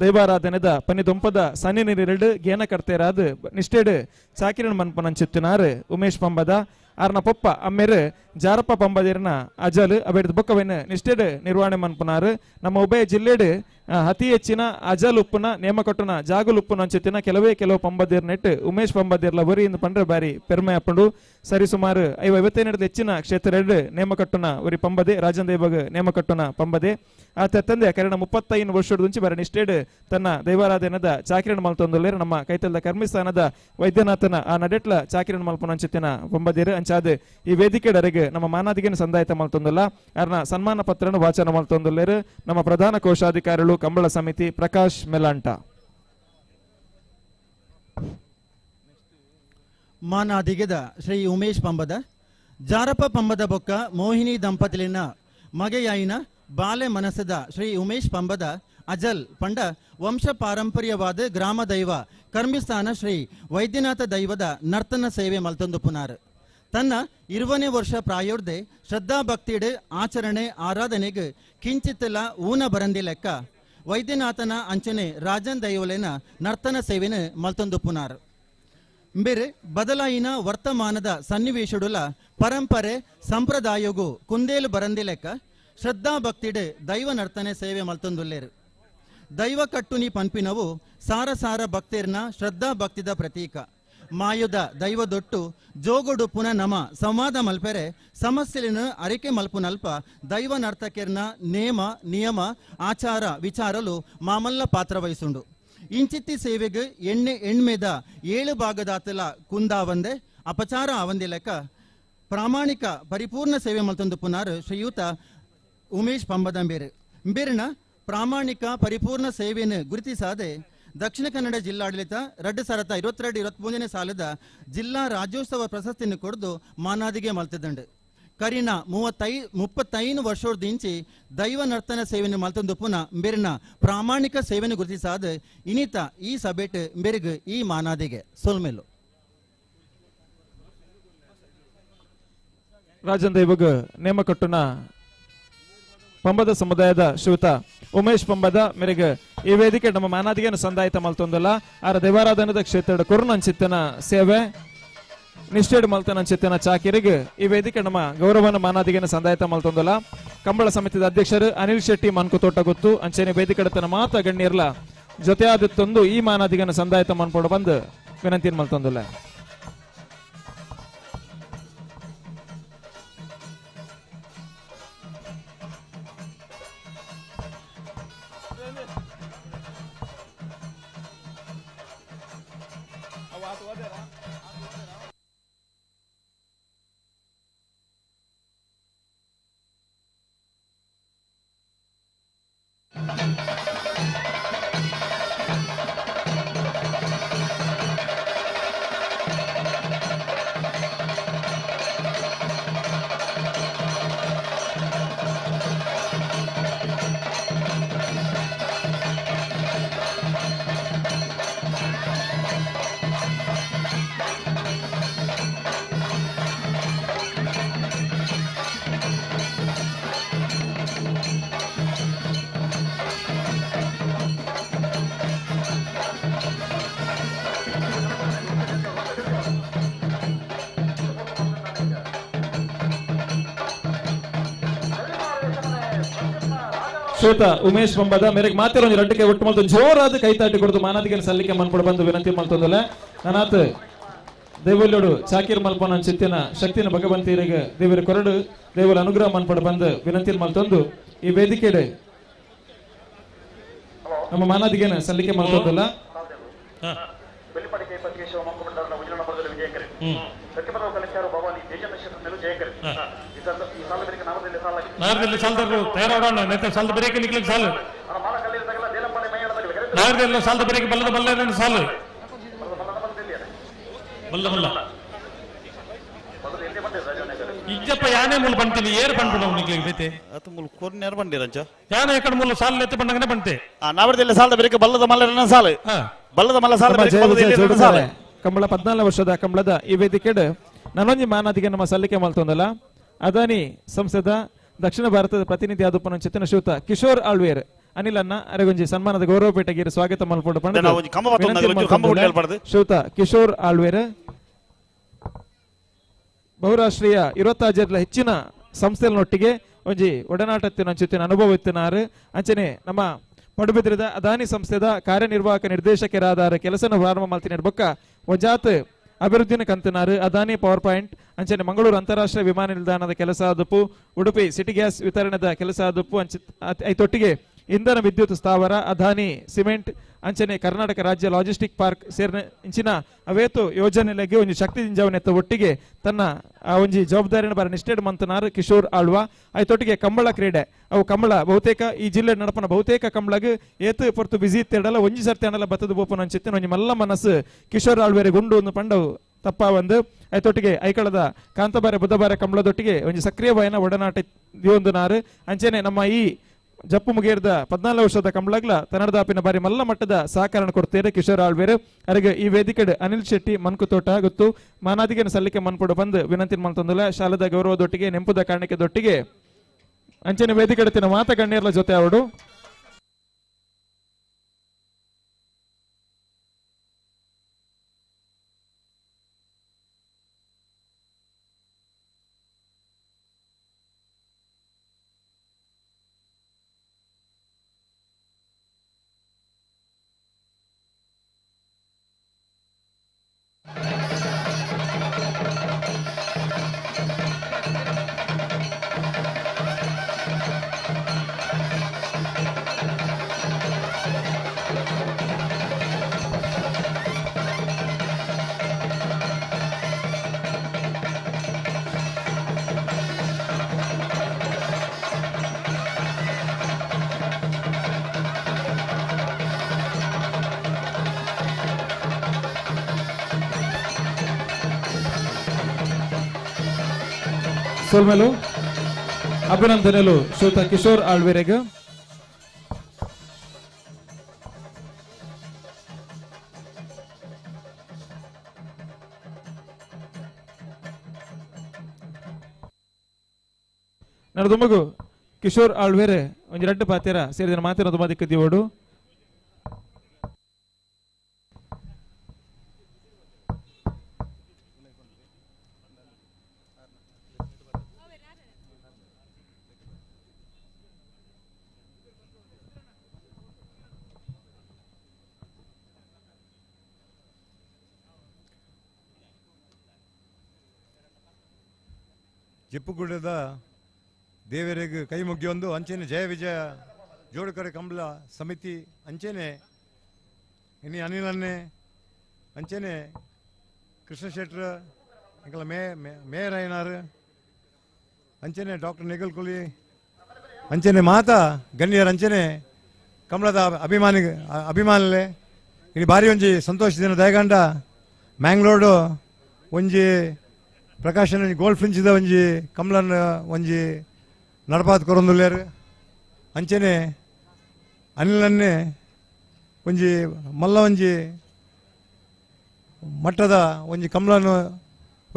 ದೈವಾರಾಧನದ ಪನಿದೊಂಪದ ಸನ್ನಿ ನೀರೆರಡು ಗೇನಕರ್ತೆರಾದ ನಿಷ್ಠೆಡು ಚಾಕಿರಿನ ಮನ್ಪನಂಚಿತ್ತಿನಾರು ಉಮೇಶ್ ಪಂಬದ ಆರ್ನ ಪೊಪ್ಪ ಅಮ್ಮೇರು ಜಾರಪ್ಪ ಪಂಬದಿರನ ಅಜಲ್ ಅಬೇಡ್ದ ಬೊಕ್ಕವೇನು ನಿಷ್ಠೆಡು ನಿರ್ವಹಣೆ ಮನ್ಪನಾರು. ನಮ್ಮ ಉಭಯ ಜಿಲ್ಲೆಡು ಅತಿ ಹೆಚ್ಚಿನ ಅಜಲ್ ಉಪ್ಪುನ ನೇಮಕಟ್ಟುನ ಜಾಗಲ್ ಉಪ್ಪುನ ಅಂಚಿತ್ತಿನ ಕೆಲವೇ ಕೆಲವು ಪಂಬದಿರ್ ನೆಟ್ಟು ಉಮೇಶ್ ಪಂಬದಿರ್ಲ ಬರಿ ಇಂದು ಪಂಡ್ರೆ ಬಾರಿ ಪೆರ್ಮೆ ಅಪ್ಪಂಡು. ಸರಿ ಸುಮಾರು 57 ಹೆಚ್ಚಿನ ಕ್ಷೇತ್ರ ನೇಮಕಟ್ಟುನ ಉರಿ ಪಂಬದೆ ರಾಜನ್ ದೇವಗ್ ನೇಮಕಟ್ಟುನ ಪಂಬದೆ. ಆತ ತಂದೆ ಕರಣ 35 ವರ್ಷದ ಮುಂಚೆ ಬಾರಿ ನಿಷ್ಠೆಡು ತನ್ನ ದೈವಾರಾಧನದ ಚಾಕಿರಣ ಮಲ್ತೊಂದುಲ್ಲೇರು ನಮ್ಮ ಕೈತಲ್ದ ಕರ್ಮಿಸ್ಥಾನದ ವೈದ್ಯನಾಥನ ಆ ನಡೆಟ್ಲ ಚಾಕಿರಣ ಮಲ್ಪನ ಅಂಚಿತ್ತಿನ ಪಂಬದಿರು ಅಂಚಾದ ಈ ವೇದಿಕೆಡರೆಗೆ ನಮ್ಮ ಮಾನಾದಿಗೆ ಸಂದಾಯತ ಮಲ್ತೊಂದುಲ್ಲ. ಅರ್ನ ಸನ್ಮಾನ ಪತ್ರನ ವಾಚನ ಮಲ್ತೊಂದುಲ್ಲೇರು ನಮ್ಮ ಪ್ರಧಾನ ಕೋಶಾಧಿಕಾರಿಗಳು ಕಂಬಳ ಸಮಿತಿ ಪ್ರಕಾಶ್ ಮೆಲಾಂಟ. ಮಾನಾದಿಗೆದ ಶ್ರೀ ಉಮೇಶ್ ಪಂಬದ ಜಾರಪ್ಪ ಪಂಬದ ಬೊಕ್ಕ ಮೋಹಿನಿ ದಂಪತಿಲಿನ ಮಗೆಯಾಯಿನ ಬಾಲೆ ಮನಸ್ಸದ ಶ್ರೀ ಉಮೇಶ್ ಪಂಬದ ಅಜಲ್ ಪಂಡ ವಂಶ ಪಾರಂಪರ್ಯವಾದ ಗ್ರಾಮ ದೈವ ಕರ್ಮಿಸ್ಥಾನ ಶ್ರೀ ವೈದ್ಯನಾಥ ದೈವದ ನರ್ತನ ಸೇವೆ ಮಲ್ತೊಂದು ಪುನಾರ್. ತನ್ನ 20ನೇ ವರ್ಷ ಪ್ರಾಯೋರ್ದೆ ಶ್ರದ್ಧಾ ಭಕ್ತಿಡ್ ಆಚರಣೆ ಆರಾಧನೆಗೆ ಕಿಂಚಿತ್ತಲ ಊನ ಬರಂದಿ ಲೆಕ್ಕ ವೈದ್ಯನಾಥನ ಅಂಚನೆ ರಾಜನ್ ದೈವಲೇನ ನರ್ತನ ಸೇವೆನ ಮಲ್ತೊಂದು ಪುನಾರ್. ಬೇರೆ ಬದಲಾಯಿನ ವರ್ತಮಾನದ ಸನ್ನಿವೇಶಡುಲ ಪರಂಪರೆ ಸಂಪ್ರದಾಯಗೂ ಕುಂದೇಲು ಬರಂದಿ ಲೆಕ್ಕ ಶ್ರದ್ಧಾ ಭಕ್ತಿಡ್ ದೈವ ನರ್ತನೆ ಸೇವೆ ಮಲ್ತೊಂದುಲ್ಲೇರು. ದೈವ ಕಟ್ಟುನಿ ಪನ್ಪಿನವು ಸಾರ ಸಾರ ಭಕ್ತಿರ್ನ ಶ್ರದ್ಧಾ ಭಕ್ತಿದ ಪ್ರತೀಕ. ಮಾಯುದ ದೈವದೊಟ್ಟು ಜೋಗೊಡು ಪುನಃ ನಮ ಸಂವಾದ ಮಲ್ಪೆರೆ ಸಮಸ್ಯೆಲಿನ ಅರಿಕೆ ಮಲ್ಪುನಲ್ಪ ದೈವ ನರ್ತಕಿರ್ನ ನೇಮ ನಿಯಮ ಆಚಾರ ವಿಚಾರಲು ಮಾಮಲ್ಲ ಪಾತ್ರ ವಹಿಸುಂಡು. ಇಂಚಿತ್ತಿ ಸೇವೆಗೆ ಎಣ್ಣೆ ಎಣ್ಮೆದ 7 ಭಾಗದಾತಲ ಕುಂದಾವಂದೆ ಅಪಚಾರ ಆವಂದಿ ಲೆಕ್ಕ ಪ್ರಾಮಾಣಿಕ ಪರಿಪೂರ್ಣ ಸೇವೆ ಮಲ್ತೊಂದು ಪುನಾರು ಶ್ರೀಯುತ ಉಮೇಶ್ ಪಂಬದಂಬೇರು. ಬೇರಿನ ಪ್ರಾಮಾಣಿಕ ಪರಿಪೂರ್ಣ ಸೇವೆಯನ್ನು ಗುರುತಿಸಾದೆ ದಕ್ಷಿಣ ಕನ್ನಡ ಜಿಲ್ಲಾಡಳಿತ 2022-23 ಸಾಲದ ಜಿಲ್ಲಾ ರಾಜ್ಯೋತ್ಸವ ಪ್ರಶಸ್ತಿಯನ್ನು ಕೊಡದು ಮಾನಾದಿಗೆ ಮಲ್ತದಂಡು. ಕರಿನ 35 ವರ್ಷದಿಂಚಿ ದೈವ ನರ್ತನ ಸೇವೆಯನ್ನು ಮಲ್ತೊಂದು ಪುನಃ ಬೇರಿನ ಪ್ರಾಮಾಣಿಕ ಸೇವೆಯನ್ನು ಗುರುತಿಸಾದ ಇನಿತ ಈ ಸಭೆಟ್ ಬೇರಿಗ ಈ ಮಾನಾದಿಗೆ ಸೊಲ್ಮೆಲು. ರಾಜನ್ ದೈವಗ ನೇಮಕಟ್ಟುನ ಪಂಬದ ಸಮುದಾಯದ ಶ್ರೀಯುತ ಉಮೇಶ್ ಪಂಬದ ಮೇರೆಗೆ ಈ ವೇದಿಕೆ ನಮ್ಮ ಮಾನಾದಿಗೆಯನ್ನು ಸಂದಾಯಿತ ಮಲ್ತೊಂದಲ್ಲ. ಆರ ದೇವಾರಾಧನದ ಕ್ಷೇತ್ರದ ಕೊರುನಂಚಿತ್ತನ ಸೇವೆ ನಿಷ್ಠೆಡ್ ಮಲ್ತನಂಚಿತ್ತನ ಚಾಕಿರಿಗೆ ಈ ವೇದಿಕೆ ನಮ್ಮ ಗೌರವನ ಮಾನಾದಿಗೆಯನ್ನು ಸಂದಾಯಿತ ಮಲ್ತೊಂದಲ್ಲ. ಕಂಬಳ ಸಮಿತಿದ ಅಧ್ಯಕ್ಷರು ಅನಿಲ್ ಶೆಟ್ಟಿ ಮನ್ಕುತೋಟ ಗೊತ್ತು ಅಂಚನೆ ವೇದಿಕೆಡತನ ಮಾತ ಗಣ್ಯರ್ಲ ಜೊತೆಯಾದತ್ತೊಂದು ಈ ಮಾನಾದಿಗೆಯನ್ನು ಸಂದಾಯಿತ ಮನ್ಪೋಡು ಬಂದು ವಿನಂತಿ ಮಲ್ತೊಂದಲ್ಲ. ಶ್ವೇತ ಉಮೇಶ್ ಪಂಬದ ಮೇರೆಗೆ ಮಾತಿರೋ ಒಂಜಿ ರಡ್ಡಕ್ಕೆ ಒಟ್ಟು ಮಲ್ತೊಂದು ಜೋರಾದ ಕೈತಾಟಿ ಕೊಡ್ದು ಮಾನಾದಿಗೆ ಸಲ್ಲಿಕೆ ಮನ್ಪೊಡು ಬಂದು ವಿನಂತಿ ಮಲ್ತೊಂದಲ್ಲ. ನಾನಾತ್ ದೇವಲ್ಯೋಡು ಚಾಕಿರ್ ಮಲ್ಪನ ಚಿತ್ತಿನ ಶಕ್ತಿನ ಭಗವಂತಿಯರಿಗೆ ದೇವರ ಕೊರಡು ದೇವರ ಅನುಗ್ರಹ ಮನ್ಪೊಡು ಬಂದು ವಿನಂತಿ ಮಲ್ತೊಂದು ಈ ವೇದಿಕೆಡೆ ನಮ್ಮ ಮಾನಾದಿಗೆನ ಸಲ್ಲಿಕೆ ಮಲ್ತೊಂದಲ್ಲ. ಇಜ್ಜಪ್ಪ ಯಾನೇ ಮೂಲ ಬಂತೀನಿ ಏರ್ ಬಂದ್ಬಿಡ ನಿಕ್ಲಿಗೆ ಬೇತೆ ಅತ ಮೂಲ ಕೊರ್ನ್ಯಾರ ಬಂದಿರಂಚ ಯಾನೇ ಎಕಡೆ ಮೂಲ ಸಾಲ ಎತ್ತ ಬಂದಂಗನೆ ಬಂತೆ ಆ ನಾವರದೆಲ್ಲ ಸಾಲದ ಬೇರೆ ಬಲ್ಲದ ಮಲ್ಲರನ ಸಾಲ ಬಲ್ಲದ ಮಲ್ಲ ಸಾಲ ಬೇರೆ ಬಲ್ಲದ ಸಾಲ. ಕಂಬಳ 14 ವರ್ಷದ ಕಂಬಳದ ಈ ವೇದಿಕೆಡ್ ನನೊಂಜಿ ಮಾನಾದಿಗೆ ನಮ್ಮ ಸಲ್ಲಿಕೆ ಮಲ್ತೊಂದಲ್ಲ. ಅದಾನಿ ಸಂಸದ ದಕ್ಷಿಣ ಭಾರತದ ಪ್ರತಿನಿಧಿ ಆದಪ್ಪನ ಚಿತ್ತನ ಶ್ರೀಯುತ ಕಿಶೋರ್ ಆಳ್ವೇರ್ ಅನಿಲ್ ಅನ್ನ ಅರೆಗೊಂಜಿ ಸನ್ಮಾನದ ಗೌರವ ಪೇಟೆಗೆ ಸ್ವಾಗತ ಮಲ್ಪೊಡು ಶ್ರೀಯುತ ಕಿಶೋರ್ ಆಳ್ವೇರ್ ಬಹುರಾಷ್ಟ್ರೀಯ 26 ಹೆಚ್ಚಿನ ಸಂಸ್ಥೆಗಳೊಟ್ಟಿಗೆ ಒಂಜಿ ಒಡನಾಟತ್ತಿನ ಚಿತ್ತಿನ ಅನುಭವ ಇತ್ತಿನಾರು. ಅಂಚನೆ ನಮ್ಮ ಪಡುಬಿದ್ರದ ಅದಾನಿ ಸಂಸ್ಥೆದ ಕಾರ್ಯನಿರ್ವಾಹಕ ನಿರ್ದೇಶಕರಾದ ಕೆಲಸನ ಪ್ರಾರಂಭ ಮಲ್ತಿನ ಬೊಕ್ಕ ವಜಾತ್ ಅಭಿವೃದ್ಧಿನ ಕಂತನಾರು ಅದಾನಿ ಪವರ್ ಪಾಯಿಂಟ್ ಅಂಚನೆ ಮಂಗಳೂರು ಅಂತಾರಾಷ್ಟ್ರೀಯ ವಿಮಾನ ನಿಲ್ದಾಣದ ಕೆಲಸ ಆದಪ್ಪು ಉಡುಪಿ ಸಿಟಿ ಗ್ಯಾಸ್ ವಿತರಣೆದ ಕೆಲಸ ಆದಪ್ಪು ಐತೊಟ್ಟಿಗೆ ಇಂಧನ ವಿದ್ಯುತ್ ಸ್ಥಾವರ ಅದಾನಿ ಸಿಮೆಂಟ್ ಅಂಚನೆ ಕರ್ನಾಟಕ ರಾಜ್ಯ ಲಾಜಿಸ್ಟಿಕ್ ಪಾರ್ಕ್ ಸೇರಿನ ಇಂಚಿನ ಅವೇತು ಯೋಜನೆಗೆ ಒಂಜಿ ಶಕ್ತಿ ದಿಂಜಾವನೆತ್ತ ಒಟ್ಟಿಗೆ ತನ್ನ ಆ ಒಂಜಿ ಜವಾಬ್ದಾರಿನ ಬಾರಿ ನಿಷ್ಠೆಡ್ ಮಂತನಾರು ಕಿಶೋರ್ ಆಳ್ವಾ. ಐತೊಟ್ಟಿಗೆ ಕಂಬಳ ಕ್ರೀಡೆ ಅವು ಕಂಬಳ ಬಹುತೇಕ ಈ ಜಿಲ್ಲೆ ನಡಪನ ಬಹುತೇಕ ಕಂಬಳಗ್ ಏತು ಪೊರ್ತು ಬಿಸಿ ಇತ್ತೆಡಲ ಒಂಜಿ ಸರ್ತಿ ಅಣಲ ಬತ್ತದ ಬೋಪನ ಅಂಚಿತ್ತಿನ ಒಂಜಿ ಮಲ್ಲ ಮನಸ್ಸು ಕಿಶೋರ್ ಆಳ್ವೇರೆ ಗುಂಡು ಒಂದು ಪಂಡವು ತಪ್ಪ ಒಂದು ಐತೊಟ್ಟಿಗೆ ಐಕಳದ ಕಾಂತಬಾರೆ ಬುಧಬಾರೆ ಕಂಬಳದೊಟ್ಟಿಗೆ ಒಂಜಿ ಸಕ್ರಿಯವಾಯಿನ ಒಡನಾಟ ದಿಯೊಂದು ನಾರು ಅಂಚನೆ ನಮ್ಮ ಈ ಜಪ್ಪು ಮುಗೇರ್ದ 14 ವರ್ಷದ ಕಂಬಳಗ್ಲ ತನ್ನಡದಾಪಿನ ಬಾರಿ ಮಲ್ಲ ಮಟ್ಟದ ಸಹಕಾರ ಕೊಡ್ತೇರೆ ಕಿಶೋರ್ ಆಳ್ವೇರು ಅರೆಗೆ ಈ ವೇದಿಕೆಡ್ ಅನಿಲ್ ಶೆಟ್ಟಿ ಮನ್ಕುತೋಟ ಗೊತ್ತು ಮಾನಾದಿಗೆ ಸಲ್ಲಿಕೆ ಮನ್ಪೊಡು ಬಂದು ವಿನಂತಿ ಮಲ್ತೊಂದುಲ ಶಾಲದ ಗೌರವದೊಟ್ಟಿಗೆ ನೆಂಪುದ ಕಾಣಿಕೆದೊಟ್ಟಿಗೆ ಅಂಚನೆ ವೇದಿಕೆಡತಿನ ಮಾತ ಗಣ್ಯರ್ಲ ಜೊತೆ ಅವಡು ಸೋಲ್ಮೇಲು ಅಭಿನಂದನೆಲು ಶ್ರೋತ ಕಿಶೋರ್ ಆಳ್ವೇರೆಗ್. ನಡೆದು ಮಗು ಕಿಶೋರ್ ಆಳ್ವೇರೆ ಒಂಜಿ ರಡ್ಡು ಪಾತೆರ ಸೇರಿದ ಮಾತಿನ ಮದಿಕ್ಕ ದಿವೋಡು. ಜಿಪ್ಪುಗುಡ್ಡದ ದೇವರಿಗೆ ಕೈ ಮುಗಿಯೊಂದು ಅಂಚೆನೆ ಜಯ ವಿಜಯ ಜೋಡುಕರೆ ಕಂಬಳ ಸಮಿತಿ ಅಂಚೆನೆ ಇನಿ ಅನಿಲನ್ನೇ ಅಂಚೆನೆ ಕೃಷ್ಣ ಶೆಟ್ರ ಎಂಕಲ ಮೇಯರ್ ಐನಾರ್ ಅಂಚೆನೆ ಡಾಕ್ಟರ್ ನಿಗಲ್ ಕುಲಿ ಅಂಚೆನೆ ಮಾತಾ ಗಣ್ಯರ ಅಂಚೆನೆ ಕಂಬಳದ ಅಭಿಮಾನಿಲೆ ಇನಿ ಭಾರಿ ಒಂಜಿ ಸಂತೋಷ ದಿನ ದಯಗಂಡ ಮ್ಯಾಂಗ್ಳೂರು ಒಂಜಿ ಪ್ರಕಾಶನ ಗೋಲ್ಡ್ ಫಿಂಚಿದ ಒಂಜಿ ಕಮಲನ್ ಒಂಜಿ ನಡಪಾತ್ ಕೊರೊಂದುಲ್ಲೇರು ಅಂಚೆನೆ ಅನಿಲನ್ನೇ ಒಂಜಿ ಮಲ್ಲ ಒಂಜಿ ಮಟ್ಟದ ಒಂಜಿ ಕಮಲನ್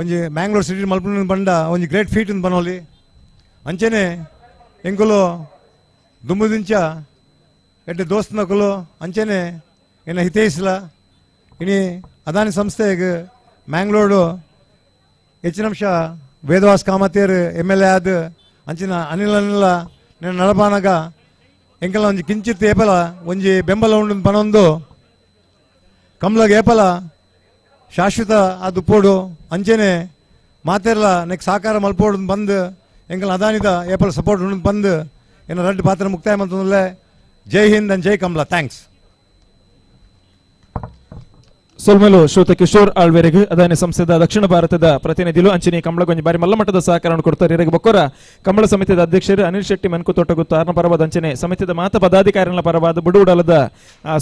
ಒಂಜಿ ಮ್ಯಾಂಗ್ಳೂರ್ ಸಿಟಿ ಮಲ್ಪುನ ಬಂಡ ಒಂಜಿ ಗ್ರೇಟ್ ಫೀಟ್ ಬನೋಲಿ ಅಂಚೆನೆ ಎಂಕುಲು ದುಂಬುದಿಂಚ ಎಡ್ಡೆ ದೋಸ್ತನಕುಲು ಅಂಚೆನೆ ಎನ್ನ ಹಿತೈಸ್ಲ ಇನಿ ಅದಾನಿ ಸಂಸ್ಥೆಗೆ Mangalore ಹೆಚ್ಚಿನಂಶ Vedavyas ಕಾಮತೇರ್ M L A ಆದ ಅಂಚಿನ ಅನಿಲ್ ಅನಿಲ నేను ನಡಪಾನಗ ಎಂಕಲ ಒಂಜಿ ಕಿಂಚಿತ್ ಏಪಲ ಒಂಜಿ ಬೆಂಬಲ ಉಂಡು ಪನೊಂದು ಕಮಲಗ ಏಪಲ ಶಾಶ್ವತ ಅದು ಪೋಡು ಅಂಚೆನೆ ಮಾತೆರ್ಲ ನೆಕ್ ಸಾಕಾರ ಮಲ್ಪೋಡು ಬಂದು ಎಂಕಲ ಅದಾನಿದ ಏಪಲ ಸಪೋರ್ಟ್ ಉಂಡು ಬಂದು ಎನ್ನ ರಡ್ಡು ಪಾತ್ರ ಮುಕ್ತಾಯ ಮಂತಂದ್ರೆ ಜೈ ಹಿಂದ್ ಅಂಡ್ ಜೈ ಕಮಲ. Thanks. ಸೊಲ್ಮೆಲು ಶ್ರೋತ ಕಿಶೋರ್ ಆಳ್ವೇರೆಗ್ ಅದಾನಿ ಸಂಸ್ಥೆದ ದಕ್ಷಿಣ ಭಾರತದ ಪ್ರತಿನಿಧಿಲು ಅಂಚಿನಿ ಕಮಲಗೊಂಜಿ ಬಾರಿ ಮಲ್ಲ ಮಟ್ಟದ ಸಹಕಾರವನ್ನು ಕೊಡ್ತಾರೆ. ಇರಗ ಬೊಕ್ಕೊರ ಕಮಲ ಸಮಿತಿದ ಅಧ್ಯಕ್ಷರು ಅನಿಲ್ ಶೆಟ್ಟಿ ಮನ್ಕು ತೋಟಗುತ್ತ ಆರ್ನ ಪರವಾದ ಅಂಚನೆ ಸಮಿತಿದ ಮಾತ ಪದಾಧಿಕಾರಿಗಳ ಪರವಾದ ಬುಡುಡಲದ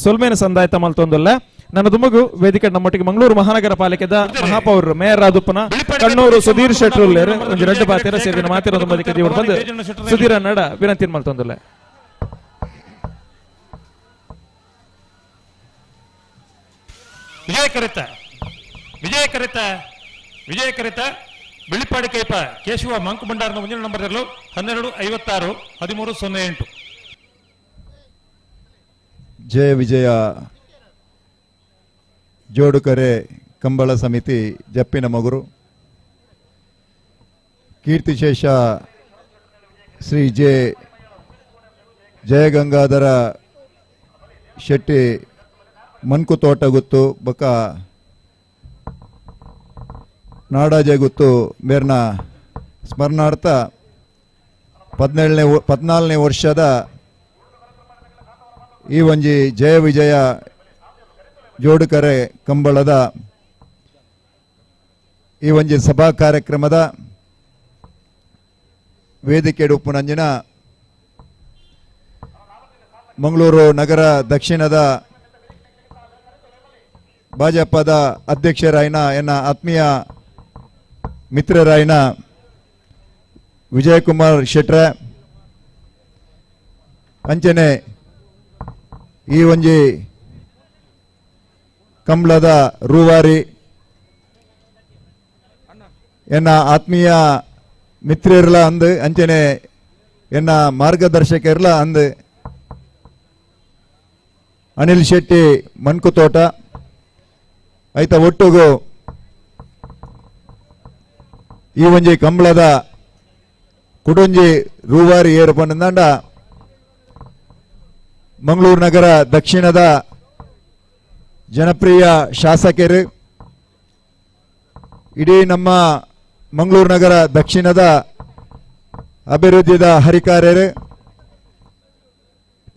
ಸೊಲ್ಮೇನ ಸಂದಾಯತ ಮಲ್ತೊಂದಲ್ಲ. ನನ್ನ ದುಮಗು ವೇದಿಕೆ ನಮ್ಮೊಟ್ಟಿಗೆ ಮಂಗಳೂರು ಮಹಾನಗರ ಪಾಲಿಕೆದ ಮಹಾಪೌರರು ಮೇಯರ್ ರಾದುಪ್ಪನ ಕಣ್ಣೂರು ಸುಧೀರ್ ಶೆಟ್ಟರ್ ಉಲ್ಲೇರು ಒಂಜಿ ರಡ್ಡು ಪಾತೆರ ಸೇರಿನ ಮಾತಿರೋದು ಮದಿಕೆ ಬಂದು ಸುಧೀರ್ ಅನ್ನಡ ವಿನಂತಿ ಮಲ್ತೊಂದಲ್ಲ. ವಿಜಯ ಕರಿತ ವಿಜಯ ಕರಿತ ವಿಜಯ ಕರಿತ ಬಿಳಿಪಾಡಿ ಕೈಪ ಕೇಶವ ಮಂಕು ಭಂಡಾರನ ಮುಂದಿನ ನಂಬರ್ 12 56 13 08. ಜಯ ವಿಜಯ ಜೋಡುಕರೆ ಕಂಬಳ ಸಮಿತಿ ಜಪ್ಪಿನ ಮಗುರು ಕೀರ್ತಿಶೇಷ ಶ್ರೀ ಜೆ ಜಯಗಂಗಾಧರ ಶೆಟ್ಟಿ ಮನ್ಕುತೋಟ ಗುತ್ತು ಬೊಕ್ಕ ನಾಡಾಜೆ ಗುತ್ತು ಮೇರ್ನ ಸ್ಮರಣಾರ್ಥ 14ನೇ ವರ್ಷದ ಈ ಒಂಜಿ ಜಯ ವಿಜಯ ಜೋಡುಕರೆ ಕಂಬಳದ ಈ ಒಂಜಿ ಸಭಾ ಕಾರ್ಯಕ್ರಮದ ವೇದಿಕೆ ಉಪ್ಪುನಂಜಿನ ಮಂಗಳೂರು ನಗರ ದಕ್ಷಿಣದ ಭಾಜಪದ ಅಧ್ಯಕ್ಷರಾಯಿನ ಎನ್ನ ಆತ್ಮೀಯ ಮಿತ್ರರಾಯಿನ ವಿಜಯಕುಮಾರ್ ಶೆಟ್ರೆ ಅಂಚನೆ ಈ ಒಂಜಿ ಕಂಬ್ಳದ ರೂವಾರಿ ಎನ್ನ ಆತ್ಮೀಯ ಮಿತ್ರರ್ಲ ಅಂದು ಅಂಚನೆ ಎನ್ನ ಮಾರ್ಗದರ್ಶಕರ್ಲ ಅಂದು ಅನಿಲ್ ಶೆಟ್ಟಿ ಮನ್ಕುತೋಟ ಐತ ಒಟ್ಟುಗು ಈ ಒಂಜಿ ಕಂಬ್ಳದ ಕುಡೊಂಜಿ ರೂವಾರಿ ಏರು ಪಂಡ ಮಂಗಳೂರು ನಗರ ದಕ್ಷಿಣದ ಜನಪ್ರಿಯ ಶಾಸಕರು ಇಡೀ ನಮ್ಮ ಮಂಗಳೂರು ನಗರ ದಕ್ಷಿಣದ ಅಭಿವೃದ್ಧಿದ ಹರಿಕಾರ್ಯರು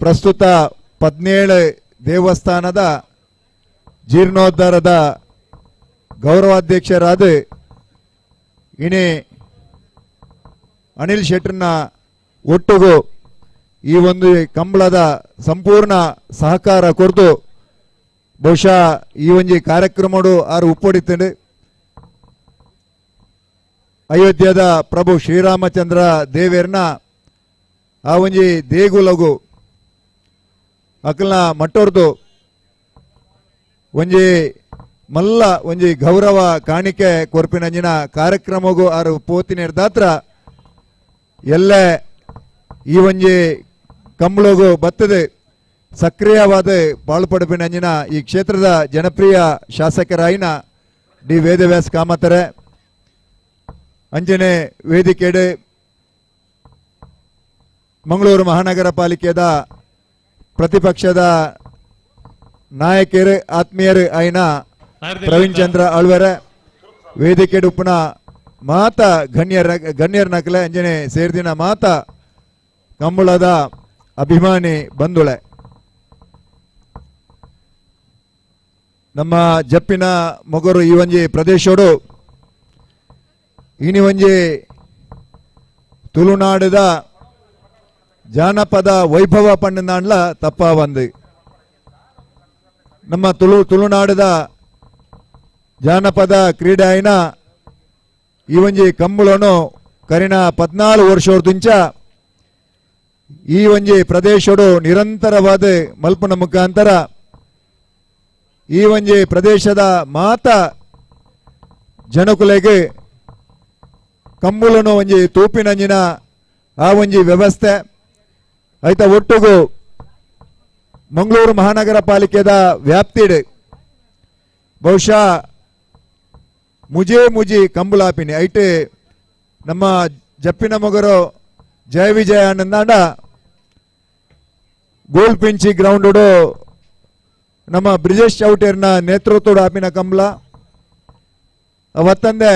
ಪ್ರಸ್ತುತ 17 ದೇವಸ್ಥಾನದ ಜೀರ್ಣೋದ್ಧಾರದ ಗೌರವಾಧ್ಯಕ್ಷರಾದ ಇನಿ ಅನಿಲ್ ಶೆಟ್ಟರ್ನ ಒಟ್ಟುಗು ಈ ಒಂದು ಕಂಬಳದ ಸಂಪೂರ್ಣ ಸಹಕಾರ ಕೊರತು ಬಹುಶಃ ಈ ಒಂಜಿ ಕಾರ್ಯಕ್ರಮಡು ಆರು ಉಪ್ಪೊಡಿತಂಡು. ಅಯೋಧ್ಯದ ಪ್ರಭು ಶ್ರೀರಾಮಚಂದ್ರ ದೇವೇರ್ನ ಆ ಒಂಜಿ ದೇಗುಲಗು ಅಕಲ್ನ ಮಟ್ಟೋರ್ದು ಒಂಜಿ ಮಲ್ಲ ಒಂಜಿ ಗೌರವ ಕಾಣಿಕೆ ಕೊರ್ಪಿನಂಜಿನ ಕಾರ್ಯಕ್ರಮಗೂ ಆರು ಪೋತಿನೇರ್ದಾತ್ರ ಎಲ್ಲ ಈ ಒಂಜಿ ಕಂಬಳಗು ಬತ್ತದೆ ಸಕ್ರಿಯವಾದ ಪಾಲ್ಪಡಪಿನಂಜಿನ ಈ ಕ್ಷೇತ್ರದ ಜನಪ್ರಿಯ ಶಾಸಕರಾಯಿನ ಡಿ ವೇದವ್ಯಾಸ ಕಾಮತರೆ ಅಂಜನೆ ವೇದಿಕೆಡೆ ಮಂಗಳೂರು ಮಹಾನಗರ ಪಾಲಿಕೆದ ಪ್ರತಿಪಕ್ಷದ ನಾಯಕರು ಆತ್ಮೀಯರು ಆಯ್ನ ಪ್ರವೀಣ್ ಚಂದ್ರ ಆಳ್ವರ ವೇದಿಕೆ ಉಪ್ಪುನ ಮಾತ ಗಣ್ಯರ ನಕಲೆ ಅಂಜನೆ ಸೇರ್ದಿನ ಮಾತ ಕಂಬಳದ ಅಭಿಮಾನಿ ಬಂಧುಳೆ. ನಮ್ಮ ಜಪ್ಪಿನ ಮೊಗರು ಈ ಒಂಜಿ ಪ್ರದೇಶೋಡು ಇನಿ ಒಂಜಿ ತುಳುನಾಡದ ಜಾನಪದ ವೈಭವ ಪಂಡನಾಡ್ಲ ತಪ್ಪ ಬಂದು ನಮ್ಮ ತುಳುನಾಡದ ಜಾನಪದ ಕ್ರೀಡೆ ಆಯ್ನ ಈ ಒಂಜಿ ಕಂಬಳನು ಕರಿನ 14 ವರ್ಷೋರ್ದುಂಚ ಈ ಒಂಜಿ ಪ್ರದೇಶಡು ನಿರಂತರವಾದ ಮಲ್ಪನ ಮುಖಾಂತರ ಈ ಒಂಜಿ ಪ್ರದೇಶದ ಮಾತ ಜನಕುಲೆಗೆ ಕಂಬಳನು ಒಂಜಿ ತೂಪಿನಂಜಿನ ಆ ಒಂಜಿ ವ್ಯವಸ್ಥೆ ಐತ ಒಟ್ಟುಗು ಮಂಗಳೂರು ಮಹಾನಗರ ಪಾಲಿಕೆದ ವ್ಯಾಪ್ತಿಡು ಬಹುಶಃ ಮುಜೆ ಮುಜಿ ಕಂಬಳಾಪಿನಿ ಐಟ್ ನಮ್ಮ ಜಪ್ಪಿನ ಮೊಗರು ಜಯ ವಿಜಯ ಆನಂದಾಂಡ ಗೋಲ್ಡ್ ಪಿಂಚಿ ಗ್ರೌಂಡ್ ನಮ್ಮ ಬ್ರಿಜೇಶ್ ಚೌಟೇರ್ನ ನೇತೃತ್ವದ ಆಪಿನ ಕಂಬಳ ಅವತ್ತಂದೆ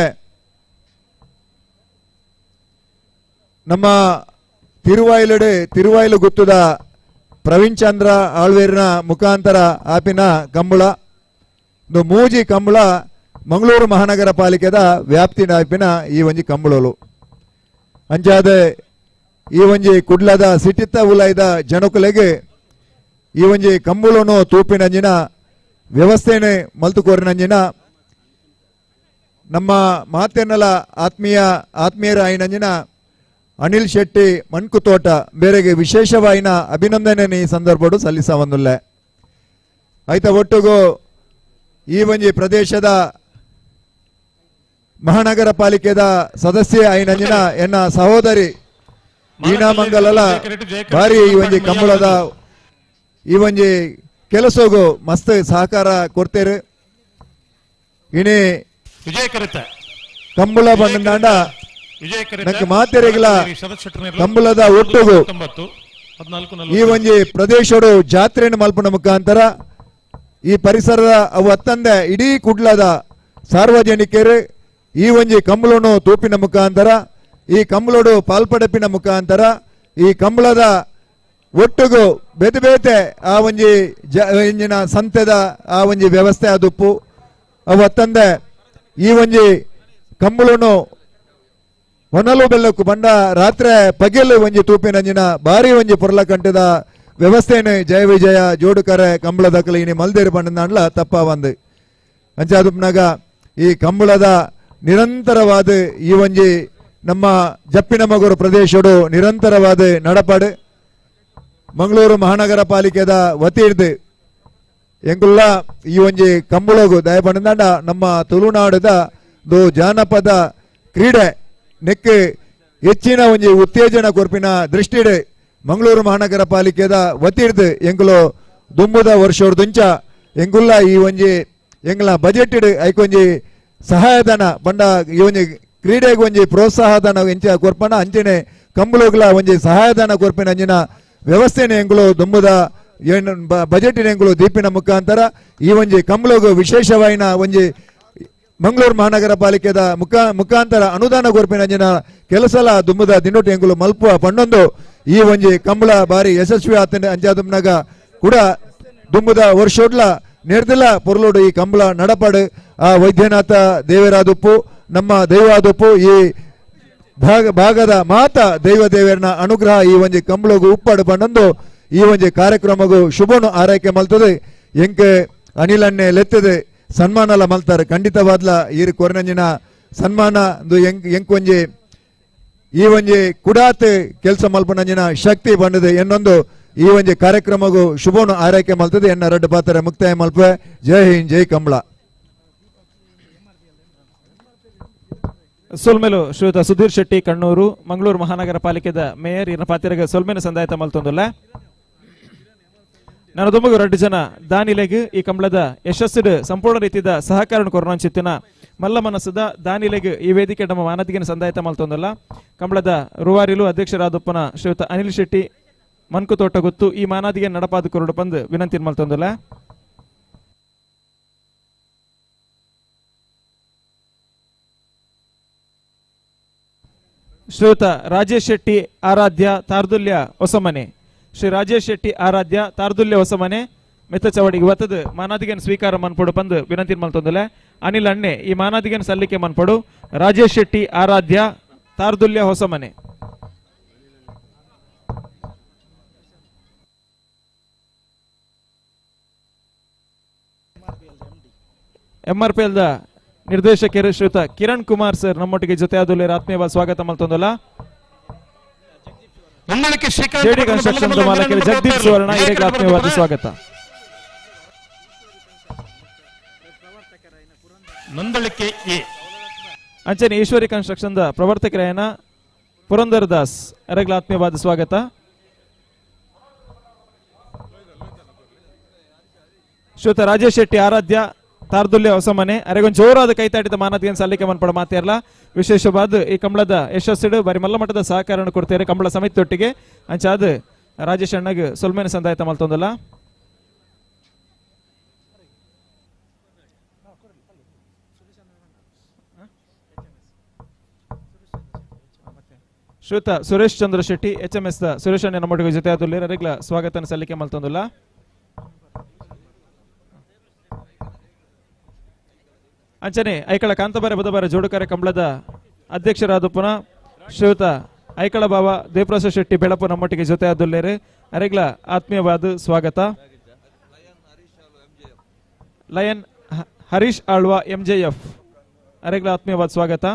ನಮ್ಮ ತಿರುವಾಯಿಲಡೆ ತಿರುವಾಯಿಲು ಗುತ್ತದ ಪ್ರವೀಣ್ ಚಂದ್ರ ಆಳ್ವೇರ್ನ ಮುಖಾಂತರ ಆಪಿನ ಕಂಬಳ ಮೂಜಿ ಕಂಬಳ ಮಂಗಳೂರು ಮಹಾನಗರ ಪಾಲಿಕೆದ ವ್ಯಾಪ್ತಿನ ಆಪಿನ ಈ ಒಂಜಿ ಕಂಬಳಲು ಅಂಚಾದ ಈ ಒಂಜಿ ಕುಡ್ಲದ ಸಿಟಿತ್ತ ಉಲಾಯ್ದ ಜನಕುಲೆಗೆ ಈ ಒಂಜಿ ಕಂಬಳನು ತೂಪಿನಂಜಿನ ವ್ಯವಸ್ಥೆನೆ ಮಲ್ತುಕೋರಿನಂಜಿನ ನಮ್ಮ ಮಾತೆನ್ನೆಲ್ಲ ಆತ್ಮೀಯರ ಆಯ್ನಂಜಿನ ಅನಿಲ್ ಶೆಟ್ಟಿ ಮಣ್ಕುತೋಟ ಬೇರೆಗೆ ವಿಶೇಷವಾಯಿನ ಅಭಿನಂದನೆ ಈ ಸಂದರ್ಭಡು ಸಲ್ಲಿಸವಂದುಲ್ಲೆ. ಐತ ಒಟ್ಟುಗು ಈ ಒಂಜಿ ಪ್ರದೇಶದ ಮಹಾನಗರ ಪಾಲಿಕೆದ ಸದಸ್ಯೆ ಆಯ್ನಂಜಿನ ಎನ್ನ ಸಹೋದರಿ ವೀಣಾಮಂಗಲಲ ಭಾರಿ ಈ ಒಂಜಿ ಕಂಬಳದ ಈ ಒಂಜಿ ಕೆಲಸಗೂ ಮಸ್ತ್ ಸಹಕಾರ ಕೊಡ್ತೇರು. ಇನಿ ಕಂಬಳ ಬಂಡ ಮಾತೆರೆಗಿಲ ಕಂಬಳದ ಒಟ್ಟುಗು ಈ ಒಂಜಿ ಪ್ರದೇಶಡು ಜಾತ್ರೆಯನ್ನು ಮಲ್ಪನ ಮುಖಾಂತರ ಈ ಪರಿಸರದ ಅವು ಅತ್ತಂದೆ ಇಡೀ ಕುಡ್ಲದ ಸಾರ್ವಜನಿಕರು ಈ ಒಂಜಿ ಕಂಬಳನು ತೂಪಿನ ಮುಖಾಂತರ ಈ ಕಂಬಳೋಡು ಪಾಲ್ಪಡಪಿನ ಮುಖಾಂತರ ಈ ಕಂಬಳದ ಒಟ್ಟುಗು ಬೇತೆ ಬೇತೆ ಆ ಒಂಜಿ ಇಂಜಿನ ಸಂತೆದ ಆ ಒಂಜಿ ವ್ಯವಸ್ಥೆ ಅದುಪ್ಪು ಅವು ಅತ್ತಂದೆ ಈ ಒಂಜಿ ಕಂಬಳನು ಹೊನಲು ಬೆಲ್ಲಕ್ಕು ಬಂಡ ರಾತ್ರಿ ಪಗೆಲು ಒಂಜಿ ತೂಪಿನಂಜಿನ ಭಾರಿ ಒಂಜಿ ಪೊರ್ಲಕಂಟದ ವ್ಯವಸ್ಥೆಯನ್ನು ಜಯ ವಿಜಯ ಜೋಡುಕರೆ ಕಂಬಳದಕಲು ಇನಿ ಮಲ್ದೇರು ಬಂಡನಾಡ್ಲ ತಪ್ಪ ಬಂದು. ಅಂಚಾದುಪ್ನಾಗ ಈ ಕಂಬಳದ ನಿರಂತರವಾದ ಈ ಒಂಜಿ ನಮ್ಮ ಜಪ್ಪಿನ ಮಗೂರು ಪ್ರದೇಶಡು ನಿರಂತರವಾದ ನಡಪಾಡು ಮಂಗಳೂರು ಮಹಾನಗರ ಪಾಲಿಕೆದ ವತಿರ್ದು ಎಂಕುಲ್ಲ ಈ ಒಂಜಿ ಕಂಬಳಗು ದಯಪಂಡ ನಮ್ಮ ತುಳುನಾಡದ ಜಾನಪದ ಕ್ರೀಡೆ ನೆಕ್ ಹೆಚ್ಚಿನ ಒಂಜಿ ಉತ್ತೇಜನ ಕೊರ್ಪಿನ ದೃಷ್ಟಿಡ್ ಮಂಗಳೂರು ಮಹಾನಗರ ಪಾಲಿಕೆದ ವತಿರ್ದು ಎಂಕುಲು ದುಂಬುದ ವರ್ಷೋರ್ದುಂಚ ಎಂಕುಲ್ಲ ಈ ಒಂಜಿ ಎಂಗ್ಲ ಬಜೆಟ್ ಐಕೊಂಜಿ ಸಹಾಯಧನ ಬಂಡ ಈ ಒಂಜಿ ಕ್ರೀಡೆಗೆ ಒಂಜಿ ಪ್ರೋತ್ಸಾಹಧನ ಎಂಚ ಕೊರ್ಪಣ ಅಂಚನೆ ಕಂಬಳಗಳ ಒಂಜಿ ಸಹಾಯಧನ ಕೊರ್ಪಿನ ಅಂಚಿನ ವ್ಯವಸ್ಥೆನ ಎಂಕುಲು ದುಂಬುದ ಬಜೆಟಿನ ಎಂಕುಲು ದೀಪಿನ ಮುಖಾಂತರ ಈ ಒಂಜಿ ಕಂಬಳಗು ವಿಶೇಷವಾಯಿನ ಒಂಜಿ ಮಂಗಳೂರು ಮಹಾನಗರ ಪಾಲಿಕೆದ ಮುಖಾಂತರ ಅನುದಾನ ಕೊರ್ಪಿನ ಅಂಚಿನ ಕೆಲಸಲ ದುಂಬುದ ದಿನೊಟ್ಟು ಎಂಕುಲು ಮಲ್ಪುವ ಪಣ್ಣೊಂದು ಈ ಒಂಜಿ ಕಂಬಳ ಬಾರಿ ಯಶಸ್ವಿ ಆತನ ಅಂಚಾದುಮ್ನಾಗ ಕೂಡ ದುಂಬುದ ವರ್ಷೋಡ್ಲ ನೆರ್ದಿಲ್ಲ ಪೊರ್ಲೋಡು ಈ ಕಂಬಳ ನಡಪಾಡು ಆ ವೈದ್ಯನಾಥ ದೇವರಾದುಪ್ಪು ನಮ್ಮ ದೈವಾದುಪ್ಪು ಈ ಭಾಗದ ಮಾತ ದೈವ ದೇವರನ ಅನುಗ್ರಹ ಈ ಒಂಜಿ ಕಂಬಳಗು ಉಪ್ಪಾಡು ಪಣ್ಣೊಂದು ಈ ಒಂಜಿ ಕಾರ್ಯಕ್ರಮಗೂ ಶುಭನು ಆರೈಕೆ ಮಲ್ತದೆ. ಎಂಕೆ ಅನಿಲನ್ನೇ ಲೆತ್ತದೆ ಸನ್ಮಾನಲ ಮಲ್ತಾರೆ ಖಂಡಿತವಾದ್ಲ ಈರು ಕೊರನಂಜಿನ ಸನ್ಮಾನ ಎಂಕೊಂಜಿ ಈ ಒಂಜಿ ಕುಡಾತ್ ಕೆಲಸ ಮಲ್ಪನಂಜಿನ ಶಕ್ತಿ ಬಂದದೆ ಎನ್ನೊಂದು ಈ ಒಂಜಿ ಕಾರ್ಯಕ್ರಮಗೂ ಶುಭನು ಆರೈಕೆ ಮಲ್ತದೆ. ಎನ್ನ ರಡ್ಡು ಪಾತ್ರ ಮುಕ್ತಾಯ ಮಲ್ಪೆ. ಜೈ ಹಿಂದ್, ಜೈ ಕಂಬಳ. ಸೊಲ್ಮೆಲು ಶ್ರೀಯುತ ಸುಧೀರ್ ಶೆಟ್ಟಿ ಕಣ್ಣೂರು, ಮಂಗಳೂರು ಮಹಾನಗರ ಪಾಲಿಕೆದ ಮೇಯರ್ ಇನ್ನ ಪಾತಿರಗ ಸೊಲ್ಮೆನ ಸಂದಾಯತ ಮಲ್ತೊಂದುಲ್ಲ. ನಾನು ದುಂಬಗು ರಡ್ಡು ಜನ ದಾನಿಲೆಗ್ ಈ ಕಂಬಳದ ಯಶಸ್ಸು ಸಂಪೂರ್ಣ ರೀತಿಯ ಸಹಕಾರ ಕೊರನಂಚಿತ್ತಿನ ಮಲ್ಲ ಮನಸ್ಸದ ದಾನಿಲೆಗ್ ಈ ವೇದಿಕೆ ನಮ್ಮ ಮಾನದಿಗಿನ ಸಂದಾಯತ ಮಲ್ತೊಂದುಲ್ಲ. ಕಂಬಳದ ರೂವಾರಿಲು ಅಧ್ಯಕ್ಷರಾದಪ್ಪನ ಶ್ರೀಯುತ ಅನಿಲ್ ಶೆಟ್ಟಿ ಮನ್ಕುತೋಟ ಗೊತ್ತು ಈ ಮಾನಾದಿಗೆ ನಡಪಾದ ಕೊರಡು ಪಂದು ವಿನಂತಿ ಮಲ್ತೊಂದುಲ್ಲ. ಶ್ರೀಯುತ ರಾಜೇಶ್ ಶೆಟ್ಟಿ ಆರಾಧ್ಯ ತಾರ್ದುಲ್ಯ ಹೊಸಮನೆ, ಶ್ರೀ ರಾಜೇಶ್ ಶೆಟ್ಟಿ ಆರಾಧ್ಯ ತಾರ್ದುಲ್ಯ ಹೊಸಮನೆ ಮೆತ್ತ ಚವಡಿಗೆ ಒತ್ತದ ಮಾನಾದಿಗೆನ್ ಸ್ವೀಕಾರ ಮನ್ಪಡು ಪಂದು ವಿನಂತಿ ಮಲ್ತೊಂದುಲ್ಲ. ಅನಿಲ್ ಅಣ್ಣೆ ಈ ಮಾನಾದಿಗೆನ್ ಸಲ್ಲಿಕೆ ಮನ್ಪಡು. ರಾಜೇಶ್ ಶೆಟ್ಟಿ ಆರಾಧ್ಯ ತಾರ್ದುಲ್ಯ ಹೊಸಮನೆ. ಎಂಆರ್ಪಿಎಲ್ the ನಿರ್ದೇಶಕರು ಶ್ರೀಯುತ ಕಿರಣ್ ಕುಮಾರ್ ಸರ್ ನಮ್ಮೊಟ್ಟಿಗೆ ಜೊತೆ ಆದಲ್ಲಿ ಆತ್ಮೀಯವಾದ ಸ್ವಾಗತ ಮಲ್ತೊಂದುಲ್ಲ. ಮಾಲಕರು ಜಗದೀಪ್ ಸುವರ್ಣ ಇವರಿಗೆ ಆತ್ಮೀಯವಾದ ಸ್ವಾಗತ. ಅಂಚನೆ ಈಶ್ವರಿ ಕನ್ಸ್ಟ್ರಕ್ಷನ್ the ಪ್ರವರ್ತಕರಾಯನ ಪುರಂದರ್ ದಾಸ್ ಅವರಿಗೆ ಆತ್ಮೀಯವಾದ ಸ್ವಾಗತ. ಶ್ರೀಯುತ ರಾಜೇಶ್ ಶೆಟ್ಟಿ ಆರಾಧ್ಯ ತಾರ್ದುಲ್ಯ ಹೊಸಮನೆ ಅರೆಗೊಂದು ಜೋರಾದ ಕೈತಾಟಿದ ಮಾನತಿಯನ್ನು ಸಲ್ಲಿಕೆ ಮನ್ಪಡ ಮಾತಿರಲ್ಲ. ವಿಶೇಷವಾದ ಈ ಕಂಬಳದ ಯಶಸ್ಸಿಡು ಬಾರಿ ಮಲ್ಲ ಮಟ್ಟದ ಸಹಕಾರವನ್ನು ಕೊಡ್ತಾರೆ ಕಂಬಳ ಸಮಿತಿಯೊಟ್ಟಿಗೆ. ಅಂಚಾದ ರಾಜೇಶ್ ಅಣ್ಣಗ್ ಸೊಲ್ಮೇನ ಸಂದಾಯತ ಮಲ್ತೊಂದಲ್ಲ. ಶ್ರೀಯುತ Suresh Chandra Shetty H M S the Suresh ಅಣ್ಣ ನಮ್ಮೊಟ್ಟಿಗೆ ಜೊತೆ ಆದುಲ್ಲೇರ್ ಅರೆಗ್ಲ ಸ್ವಾಗತ ಸಲ್ಲಿಕೆ ಮಲ್ತೊಂದುಲ್ಲ. ಅಂಚನೆ ಐಕಳ ಕಾಂತಬಾರೆ ಬುಧಬಾರ ಜೋಡುಕರೆ ಕಂಬಳದ ಅಧ್ಯಕ್ಷರಾದ ಪುನಃ ಶ್ರೀಯುತ ಐಕಳ ಬಾವ ದೇವಪ್ರಸಾದ್ ಶೆಟ್ಟಿ ಬೆಳಪು ನಮ್ಮೊಟ್ಟಿಗೆ ಜೊತೆ ಆದುಲ್ಲೇರು ಅರೆಗ್ಲ ಆತ್ಮೀಯವಾದ ಸ್ವಾಗತ. ಲಯನ್ ಹರೀಶ್ ಆಳ್ವ ಎಂಜೆಎಫ್ ಅರೆಗ್ಲ ಆತ್ಮೀಯವಾದ ಸ್ವಾಗತ.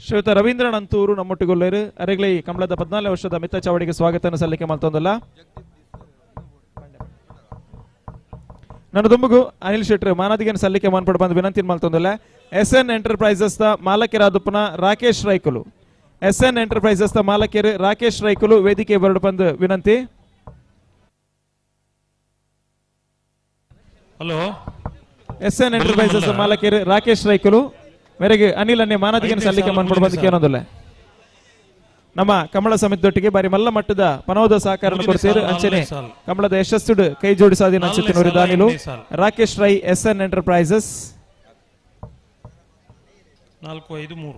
ಶ್ರೀಯುತ ರವೀಂದ್ರ ನಂತೂರು ನಮ್ಮೊಟ್ಟಿಗೊಲ್ಲೇರು ಅರೆಗ್ಲ ಈ ಕಂಬಳದ 14 ವರ್ಷದ ಮಿತ್ತ ಚಾವಡಿಗೆ ಸ್ವಾಗತ ಸಲ್ಲಿಕೆ ಮಲ್ತೊಂದಲ್ಲ. ನನ್ನ ದುಂಬುಗು ಅನಿಲ್ ಶೆಟ್ಟರ್ ಮಾನದಿಗೆನ ಸಲ್ಲಿಕೆ ಮಾನ್ಪಡು ಬಂದು ವಿನಂತಿ ಮಲ್ತೊಂದುಲ್ಲ. ಎಸ್ ಎನ್ ಎಂಟರ್ಪ್ರೈಸಸ್ the ಮಾಲಕರಾದಪ್ಪನ ರಾಕೇಶ್ ರೈಕುಲು, ಎಸ್ ಎನ್ ಎಂಟರ್ಪ್ರೈಸಸ್ the ಮಾಲಕರು ರಾಕೇಶ್ ರೈಕುಲು ವೇದಿಕೆ ಬರಡು ಬಂದು ವಿನಂತಿ. Hello, S N enterprises the ಮಾಲಕರು ರಾಕೇಶ್ ರೈಕುಲು ಮೇರೆಗೆ ಅನಿಲ್ ಅನ್ನೇ ಮಾನದಿಗೆನ ಸಲ್ಲಿಕೆ ಮಾನ್ಪಡು ಬಂದು ಕೇನೊಂದುಲ್ಲ. ನಮ್ಮ ಕಮಲ ಸಮಿತಿಯೊಟ್ಟಿಗೆ ಬಾರಿ ಮಲ್ಲ ಮಟ್ಟದ ಪನೋದ ಸಹಕಾರ ಕೊಡ್ತೀರಿ. ಅಂಚನೆ ಕಮಲದ ಯಶಸ್ಸುಡು ಕೈ ಜೋಡಿಸಾದಿ ನಂಚುತ್ತಿನವರು ದಾನಿಲು Rakesh Rai S N enterprises. 4 5 3.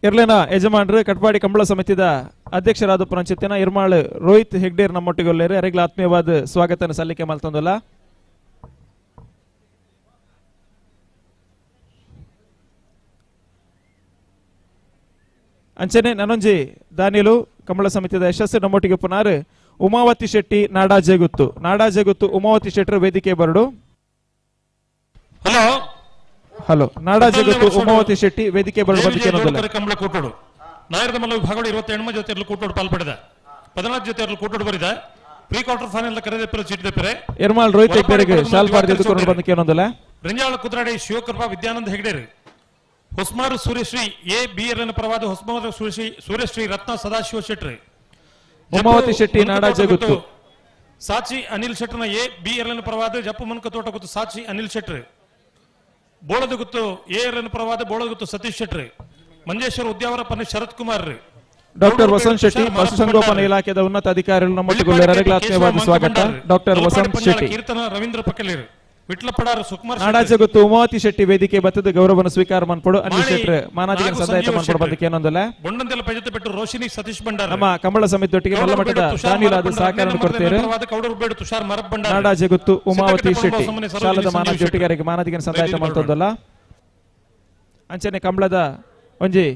ಇರ್ಲೇನ ಯಜಮಾನರು ಕಟ್ಪಾಡಿ ಕಂಬಳ ಸಮಿತಿದ ಅಧ್ಯಕ್ಷರಾದ ಪುರಂಚಿತ್ತಿನ ಇರ್ಮಾಳ್ ರೋಹಿತ್ ಹೆಗ್ಡೇರ್ ನಮ್ಮೊಟ್ಟಿಗೆ ಒಲ್ಲೇರು ಅರೆಗ್ಲ ಆತ್ಮೀಯವಾದ ಸ್ವಾಗತ ಸಲ್ಲಿಕೆ ಮಲ್ತೊಂದುಲ್ಲ. ಅಂಚನೆ ನನೊಂಜಿ ದಾನಿಲು ಕಂಬಳ ಸಮಿತಿದ ಯಶಸ್ಸು ನಮ್ಮೊಟ್ಟಿಗೆ ಪುನಾರ್ ಉಮಾವತಿ ಶೆಟ್ಟಿ ನಾಡಾಜೆಗುತ್ತು ನಾಡಾಜೆಗುತ್ತು ಉಮಾವತಿ ಶೆಟ್ಟರ್ ವೇದಿಕೆ ಬರಡು. ಹಲೋ ಹಲೋ ನಾಡಾಜೆಗುತ್ತು ಉಮಾವತಿ ಶೆಟ್ಟಿ ವೇದಿಕೆ ಬರಡು. ಕಂಬಳ ಕೂಟೋಡು ನಾಯರದ ಮಲ್ಲ ವಿಭಾಗಗಳು 28 ಜೊತೆಯಲ್ಲಿ ಕೂಟೋಡು ಪಾಲ್ಪಡೆದ 14 ಜೊತೆಯಲ್ಲಿ ಕೂಟೋಡು ಬರಿದ pre quarter final ಕರೆದೆಪ್ಪರೆ ಚೀಟಿದೆಪ್ಪರೆ Ermal Rohit ಹೆಗ್ಡೆಗೆ ಶಾಲ್ ಪಾರ್ದಿ ಎದುಕೊಂಡು ಬಂದಕ್ಕೆ ಏನೊಂದಲ್ಲ. ರಂಜಾಳ ಕುದ್ರಾಡಿ Shivakrupa Vidyananda ಹೆಗ್ಡೆರು Hosmaru ಸೂರ್ಯಶ್ರೀ A B L N ಪರವಾದ ಹೊಸ್ಮಾರು ಸೂರ್ಯಶ್ರೀ ರತ್ನ Sadashiva Shetty Umavathi Shetty Nadajeguttu Sachi Anil ಶೆಟ್ಟರ್ನ A B L N ಪರವಾದ ಜಪ್ಪು ಮನ್ಕ ತೋಟ ಗುತ್ತು ಸಾಚಿ ಅನಿಲ್ ಶೆಟ್ರಿ ಬೋಳದ ಗುತ್ತು A L N ಪರವಾದ ಬೋಳದ ಗುತ್ತು ಸತೀಶ್ ಶೆಟ್ರಿ ಮಂಜೇಶ್ವರ ಉದ್ಯಾವರ ಪನ್ನಿ ಶರತ್ ಕುಮಾರ್ ರೀ ಡಾಕ್ಟರ್ ವಸಂತ್ ಶೆಟ್ಟಿ ಪಶುಸಂಗೋಪನಾ ಇಲಾಖೆಯ ಉನ್ನತ ಅಧಿಕಾರಿಗಳು ನಮ್ಮೊಟ್ಟಿಗೆ ಸ್ವಾಗತ. ಡಾಕ್ಟರ್ ವಸಂತ್ ಶೆಟ್ಟಿ ಕೀರ್ತನ ರವೀಂದ್ರ ಪಕಲೇರು ವಿಟ್ಲಪಡಾರ ಸುಕುಮಾರ್ ನಾಡಾಜೆಗುತ್ತು ಉಮಾವತಿ ಶೆಟ್ಟಿ ವೇದಿಕೆ ಬತ್ತದ ಗೌರವವನ್ನು ಸ್ವೀಕಾರ ಮನ್ಪಡು ಅನಿಲ್ ಶೆಟ್ಟಿ ಮಾನಾದಿಗೆ ಸಂದಾಯತ ಮನ್ಪಡು ಬಂದಕ್ಕೆ ಏನೊಂದಲ್ಲ. ಬೊಂಡಂದೆಲ್ಲ ಪೈಜತೆ ಪೆಟ್ಟು ರೋಶಿನಿ ಸತೀಶ್ ಭಂಡಾರ ನಮ್ಮ ಕಂಬಳ ಸಮಿತಿಯೊಟ್ಟಿಗೆ ಮಲ್ಲಮಠದ ದಾನಿಲಾದ ಸಹಕಾರ ಕೊಡ್ತೇವೆ. ತುಷಾರ್ ಮರಬ್ ಭಂಡಾರ ನಾಡಾಜೆಗುತ್ತು ಉಮಾವತಿ ಶೆಟ್ಟಿ ಶಾಲದ ಮಾನಾದಿಯೊಟ್ಟಿಗೆ ಮಾನಾದಿಗೆ ಸಂದಾಯತ ಮಲ್ತೊಂದಲ್ಲ. ಅಂಚನೆ ಕಂಬಳದ ಒಂಜಿ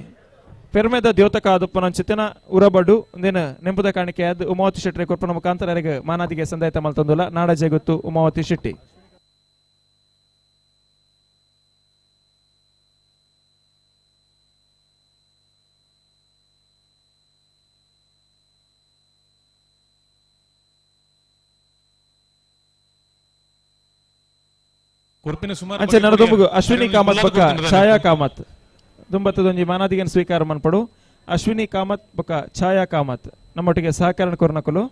ಪೆರ್ಮೆದ ದ್ಯೋತಕ ಆದುಪ್ಪನಂಚಿತನ ಉರಬಡು ಒಂದಿನ ನೆಂಪುದ ಕಾಣಿಕೆ ಉಮಾವತಿ ಶೆಟ್ಟಿ ಕೊರ್ಪನ ಮುಖಾಂತರ ಮಾನಾದಿಗೆ ಸಂದಾಯತ ಮಲ್ತೊಂದಲ್ಲ. ನಾಡಾಜೆಗುತ್ತು ಉಮಾವತಿ ಶೆಟ್ಟಿ. ಅಂಚೆ ನರದುಂಬುಗು ಅಶ್ವಿನಿ ಕಾಮತ್ ಬೊಕ್ಕ ಛಾಯಾ ಕಾಮತ್ ದುಂಬತ್ತದೊಂಜಿ ಮಾನಾದಿಗೆನ್ ಸ್ವೀಕಾರ ಮನ್ಪಡು. ಅಶ್ವಿನಿ ಕಾಮತ್ ಬೊಕ್ಕ ಛಾಯಾ ಕಾಮತ್ ನಮ್ಮೊಟ್ಟಿಗೆ ಸಹಕರಣ ಕೊರ್ನಕುಲು.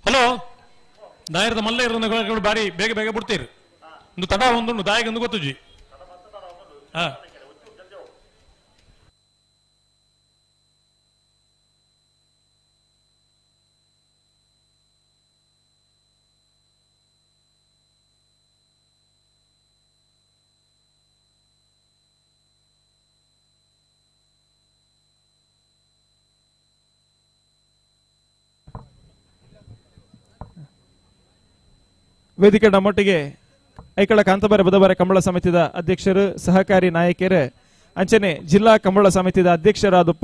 ಹಲೋ ದಾಯರದ ಮಲ್ಲ ಇರೋದು ಬಾರಿ ಬೇಗ ಬೇಗ ಬಿಡ್ತೀರಿ ಒಂದು ತಡ ಒಂದು ದಾಯಿಗೆ ಒಂದು ಗೊತ್ತುಜಿ. ಹಾ ವೇದಿಕೆ ನಮ್ಮೊಟ್ಟಿಗೆ ಐಕಳ ಕಾಂತಬಾರೆ ಬುಧಬಾರೆ ಕಂಬಳ ಸಮಿತಿದ ಅಧ್ಯಕ್ಷರು ಸಹಕಾರಿ ನಾಯಕರು ಅಂಚನೆ ಜಿಲ್ಲಾ ಕಂಬಳ ಸಮಿತಿದ ಅಧ್ಯಕ್ಷರಾದ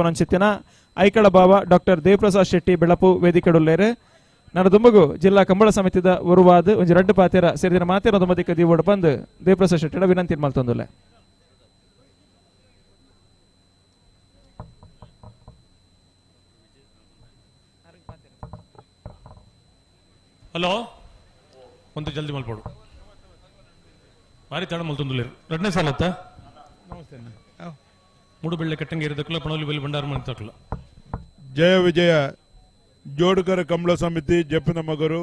ಐಕಳ ಬಾವ ಡಾಕ್ಟರ್ ದೇವಪ್ರಸಾದ್ ಶೆಟ್ಟಿ ಬೆಳಪು ವೇದಿಕೆಡುಲ್ಲೇರು. ನನ್ನ ದುಂಬಗು ಜಿಲ್ಲಾ ಕಂಬಳ ಸಮಿತಿದ ಉರುವಾದ ಒಂಜಿ ರಡ್ಡು ಪಾತೆರ ಸೇರಿದಿನ ಮಾತೇರ ದುಂಬದಿಕ್ಕ ದೀವೋಡು ಬಂದು ದೇವಪ್ರಸಾದ್ ಶೆಟ್ಟಿಡ ವಿನಂತಿ ಮಲ್ತೊಂದುಲ್ಲೆ. ಹಲೋ ಒಂದು ಜಲ್ದಿ ಮಲ್ಪೋಡು ಭಾರಿ ತಡ ಮಲ್ತೊಂದುಲ್ಲೇರು ಎರಡನೇ ಸಾಲತ್ತ ಮೂಡುಬೆಳ್ಳೆ ಕಟ್ಟಂಗೆ ಇರದಕ್ಕಲ್ಲ ಪಣೋಲಿ ಬೆಲೆ ಭಂಡಾರ ಮನೆ. ಜಯ ವಿಜಯ ಜೋಡುಕರ ಕಂಬಳ ಸಮಿತಿ ಜಪ್ಪಿನ ಮಗರು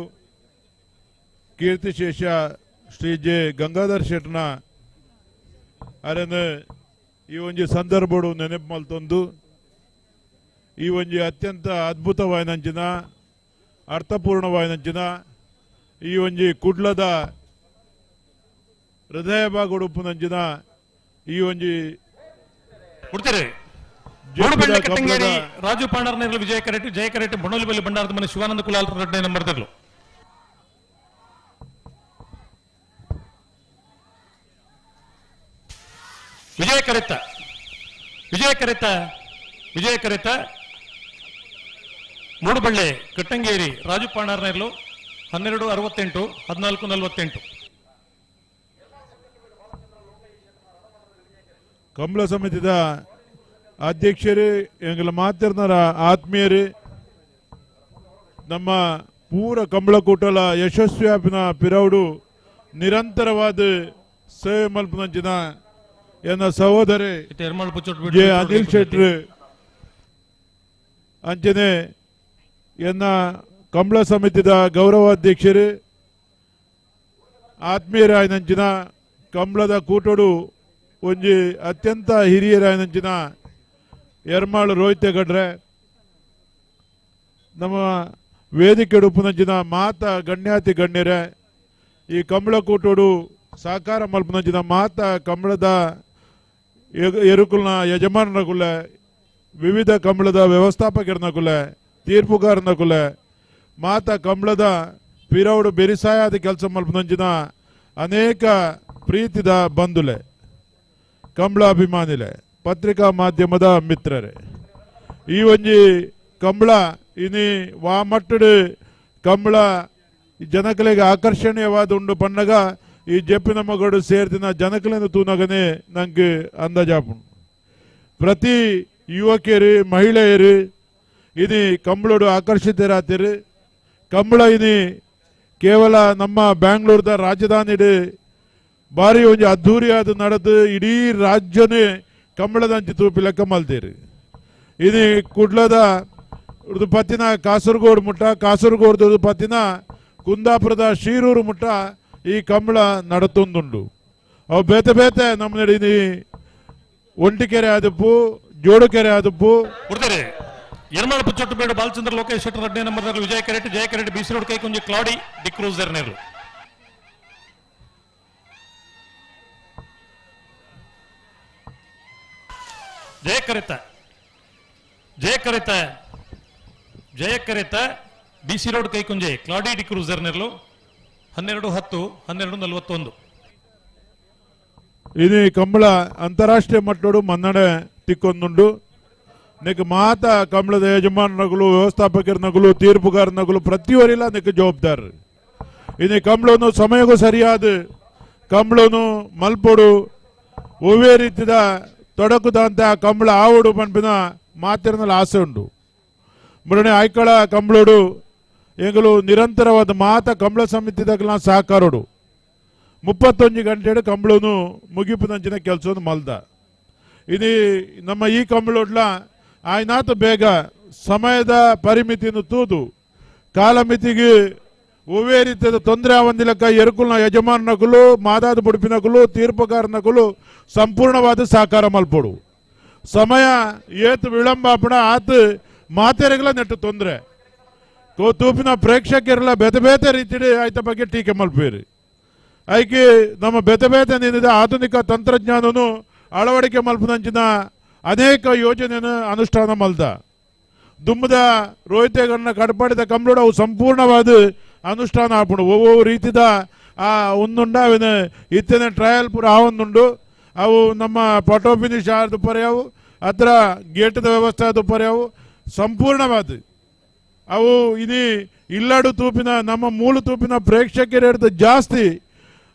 ಕೀರ್ತಿಶೇಷ ಶ್ರೀ ಜೆ ಗಂಗಾಧರ್ ಶೆಟ್ನ ಅರೆನ ಈ ಒಂಜಿ ಸಂದರ್ಭಡು ನೆನಪು ಮಲ್ತೊಂದು ಈ ಒಂಜಿ ಅತ್ಯಂತ ಅದ್ಭುತವಾಯಿನಂಚಿನ ಅರ್ಥಪೂರ್ಣವಾಯಿನಂಚಿನ ಈ ಒಂಜಿ ಕುಡ್ಲದ ಹೃದಯ ಭಾಗಡುಪ್ಪುನಂಚಿನ ಈ ಒಂಜಿ ರಾಜು ಪಾಂಡಾರ್ನೇರ್ಲು ವಿಜಯ ಕರೆಟ್ ಜಯ ಕರೆಟ್ ಬೊಣೋಲಿ ಭಂಡಾರದ ಮನೆ ಶಿವಾನಂದ ಕುಲಾಲ್ ರಡ್ಡೆ ನಂಬರ್ ತರ್ಲು. ವಿಜಯ ಕರೆತ್ತ ವಿಜಯ ಕರೆತ್ತ ವಿಜಯ ಕರೆತ್ತ ಮೂಡುಬಳ್ಳೆ ಕಟ್ಟಂಗೇರಿ ರಾಜು ಪಾಂಡಾರ್ನೇರ್ಲು 12:68 14:48. ಕಂಬಳ ಸಮಿತಿದ ಅಧ್ಯಕ್ಷರೇ ಎಂಗಲ ಮಾತಿರ್ನರ ಆತ್ಮೀಯರೇ ನಮ್ಮ ಪೂರ ಕಂಬಳಕೂಟಲ ಯಶಸ್ವಿಯಾಪಿನ ಪಿರೌಡು ನಿರಂತರವಾದ ಸೇವೆ ಮಲ್ಪನಂಚಿನ ಎನ್ನ ಸಹೋದರಿ ಜೆ ಅನಿಲ್ ಶೆಟ್ರು ಅಂಚನೆ ಎನ್ನ ಕಂಬಳ ಸಮಿತಿದ ಗೌರವಾಧ್ಯಕ್ಷರು ಆತ್ಮೀಯರಾಯನಂಚಿನ ಕಂಬಳದ ಕೂಟೋಡು ಒಂಜಿ ಅತ್ಯಂತ ಹಿರಿಯರಾಯನಂಚಿನ ಎರ್ಮಾಳು ರೋಹಿತ ಗಡ್ರೆ ನಮ್ಮ ವೇದಿಕೆ ಉಪ್ಪುನಂಚಿನ ಮಾತ ಗಣ್ಯಾತಿ ಗಣ್ಯರೇ ಈ ಕಂಬಳ ಕೂಟೋಡು ಸಹಕಾರ ಮಲ್ಪನಂಚಿನ ಮಾತ ಕಂಬಳದ ಎರುಕುಲ್ನ ಯಜಮಾನರಕುಲ ವಿವಿಧ ಕಂಬಳದ ವ್ಯವಸ್ಥಾಪಕರನಕುಲ ತೀರ್ಪುಗಾರನಕುಲ ಮಾತ ಕಂಬಳದ ಪಿರೌಡು ಬೆರಿಸಾಯಾದ ಕೆಲಸ ಮಲ್ಪನಂಚಿನ ಅನೇಕ ಪ್ರೀತಿದ ಬಂಧುಲೆ ಕಂಬಳ ಅಭಿಮಾನಿಲೆ ಪತ್ರಿಕಾ ಮಾಧ್ಯಮದ ಮಿತ್ರರೇ ಈ ಒಂಜಿ ಕಂಬಳ ಇನಿ ವಾ ಮಟ್ಟಡು ಕಂಬಳ ಜನಕಲಿಗೆ ಆಕರ್ಷಣೀಯವಾದ ಉಂಡು ಪನ್ನಗ ಈ ಜೆಪ್ಪಿನ ಮಗಡು ಸೇರ್ದಿನ ಜನಕಲಿನ ತೂನಗನೆ ನಂಗೆ ಅಂದಾಜಾಪುಂಡು. ಪ್ರತಿ ಯುವಕಿಯರು ಮಹಿಳೆಯರು ಇನಿ ಕಂಬಳೋಡು ಆಕರ್ಷಿತರಾತಿರು. ಕಂಬಳ ಇನಿ ಕೇವಲ ನಮ್ಮ ಬ್ಯಾಂಗ್ಳೂರ್ದ ರಾಜಧಾನಿ ಭಾರಿ ಒಂಜಿ ಅದ್ಧೂರಿಯಾದ ನಡೆದು ಇಡೀ ರಾಜ್ಯನೇ ಕಂಬಳದಂಚಿ ತೂಪಿ ಲೆಕ್ಕ ಮಲ್ತೀರಿ. ಇನಿ ಕುಡ್ಲದ ಪತ್ತಿನ ಕಾಸರಗೋಡು ಮುಟ್ಟ, ಕಾಸರಗೋಡು ಪತ್ತಿನ ಕುಂದಾಪುರದ ಶೀರೂರು ಮುಟ್ಟ ಈ ಕಂಬಳ ನಡತೊಂದುಂಡು. ಅವು ಬೇತೆ ಬೇತೆ ನಮ್ಮ ಇನಿ ಒಂಟಿಕೆರೆ ಆದಪ್ಪು, ಜೋಡುಕೆರೆ ಆದಪ್ಪು. ಯರ್ಮಾಳ ಪುಚ್ಚೊಟ್ಟು ಬೇಡ Balachandra Lokesh Shettar 15 number Vijaya Karate, Jaya Karate BC road Kaikunje Claudy D'Cruz ನೇರ್ಲು. ಜಯ ಕರೆತ ಜಯ ಕರೆತ ಜಯ ಕರೆತ ಬಿಸಿ ರೋಡ್ ಕೈಕುಂಜೆ ಕ್ಲಾಡಿ ಡಿಕ್ರೂಸರ್ ನೆರಳು 12:10 12:41. ಇದು ಕಂಬಳ ಅಂತಾರಾಷ್ಟ್ರೀಯ ಮಟ್ಟೋಡು ಮನ್ನಣೆ ತಿಕ್ಕೊಂದುಂಡು. ನೆಕ್ ಮಾತ ಕಂಬಳದ ಯಜಮಾನಗಳು, ವ್ಯವಸ್ಥಾಪಕರನಗಳು, ತೀರ್ಪುಗಾರನಗಳು ಪ್ರತಿಯೊರಿಲ್ಲ ನೆಕ್ ಜವಾಬ್ದಾರರು. ಇನ್ನು ಕಂಬಳನು ಸಮಯಕ್ಕೂ ಸರಿಯಾದ ಕಂಬಳನು ಮಲ್ಪೋಡು ಒವ್ವೇ ರೀತಿಯ ತೊಡಕುದಂತ ಕಂಬಳ ಆವಡು ಪನ್ಪಿನ ಮಾತಿರನಲ್ಲಿ ಆಸೆ ಉಂಡು. ಮುರಣಿ ಆಯ್ಕಳ ಕಂಬಳೋಡು ಎಂಗಲು ನಿರಂತರವಾದ ಮಾತ ಕಂಬಳ ಸಮಿತಿದಾಗಲ ಸಹಕಾರೋಡು 31 ಗಂಟೆ ಕಂಬಳನು ಮುಗಿಪುದಂಚಿನ ಕೆಲಸವನ್ನು ಮಲ್ದ. ಇದು ನಮ್ಮ ಈ ಕಂಬಳೋಡ್ಲ ಆಯ್ನಾತ ಬೇಗ ಸಮಯದ ಪರಿಮಿತಿಯನ್ನು ತೂದು ಕಾಲಮಿತಿಗೆ ಒವ್ವೇ ರೀತಿಯ ತೊಂದರೆ ಆವಂದಿಲಕ್ಕ ಎರುಕುಲ್ನ ಯಜಮಾನನಕುಲು, ಮಾದಾದ ಬುಡುಪಿನಕುಲು, ತೀರ್ಪುಗಾರನಕುಲು ಸಂಪೂರ್ಣವಾದ ಸಹಕಾರ ಮಲ್ಪೋಡು. ಸಮಯ ಏತು ವಿಳಂಬ ಆಪಣ ಆತು ಮಾತೆರೆಗಳ ನೆಟ್ಟು ತೊಂದರೆ ತೂಪಿನ ಪ್ರೇಕ್ಷಕರೆಲ್ಲ ಬೇತೆ ಬೇತೆ ರೀತಿಯಲ್ಲಿ ಆಯ್ತ ಬಗ್ಗೆ ಟೀಕೆ ಮಲ್ಪೇರಿ. ಐಕೆ ನಮ್ಮ ಬೇತೆ ಬೇತೆ ನಿಂದ ಆಧುನಿಕ ತಂತ್ರಜ್ಞಾನನು ಅಳವಡಿಕೆ ಮಲ್ಪನಂಚಿನ ಅನೇಕ ಯೋಜನೆಯನ್ನು ಅನುಷ್ಠಾನ ಮಲ್ದ. ದುಮ್ಮದ ರೋಹಿತೆಗಳನ್ನ ಕಡ್ಪಾಡಿದ ಕಂಬಳೋಡು ಅವು ಸಂಪೂರ್ಣವಾದ ಅನುಷ್ಠಾನ ಆಪುಂಡು. ಒವ್ವೊ ರೀತಿದ ಆ ಒಂದುಂಡು ಅವಿನ ಇತ್ತನೆ ಟ್ರಯಲ್ ಪೂರ ಆವೊಂದುಂಡು. ಅವು ನಮ್ಮ ಪಟೋ ಫಿನಿಶ್ ಆದ ಪರ್ಯಾವು, ಅದರ ಗೇಟದ ವ್ಯವಸ್ಥೆ ಆದ ಪರ್ಯಾವು ಸಂಪೂರ್ಣವಾದ ಅವು ಇನಿ ಇಲ್ಲಾಡು ತೂಪಿನ ನಮ್ಮ ಮೂಲ ತೂಪಿನ ಪ್ರೇಕ್ಷಕರ ಜಾಸ್ತಿ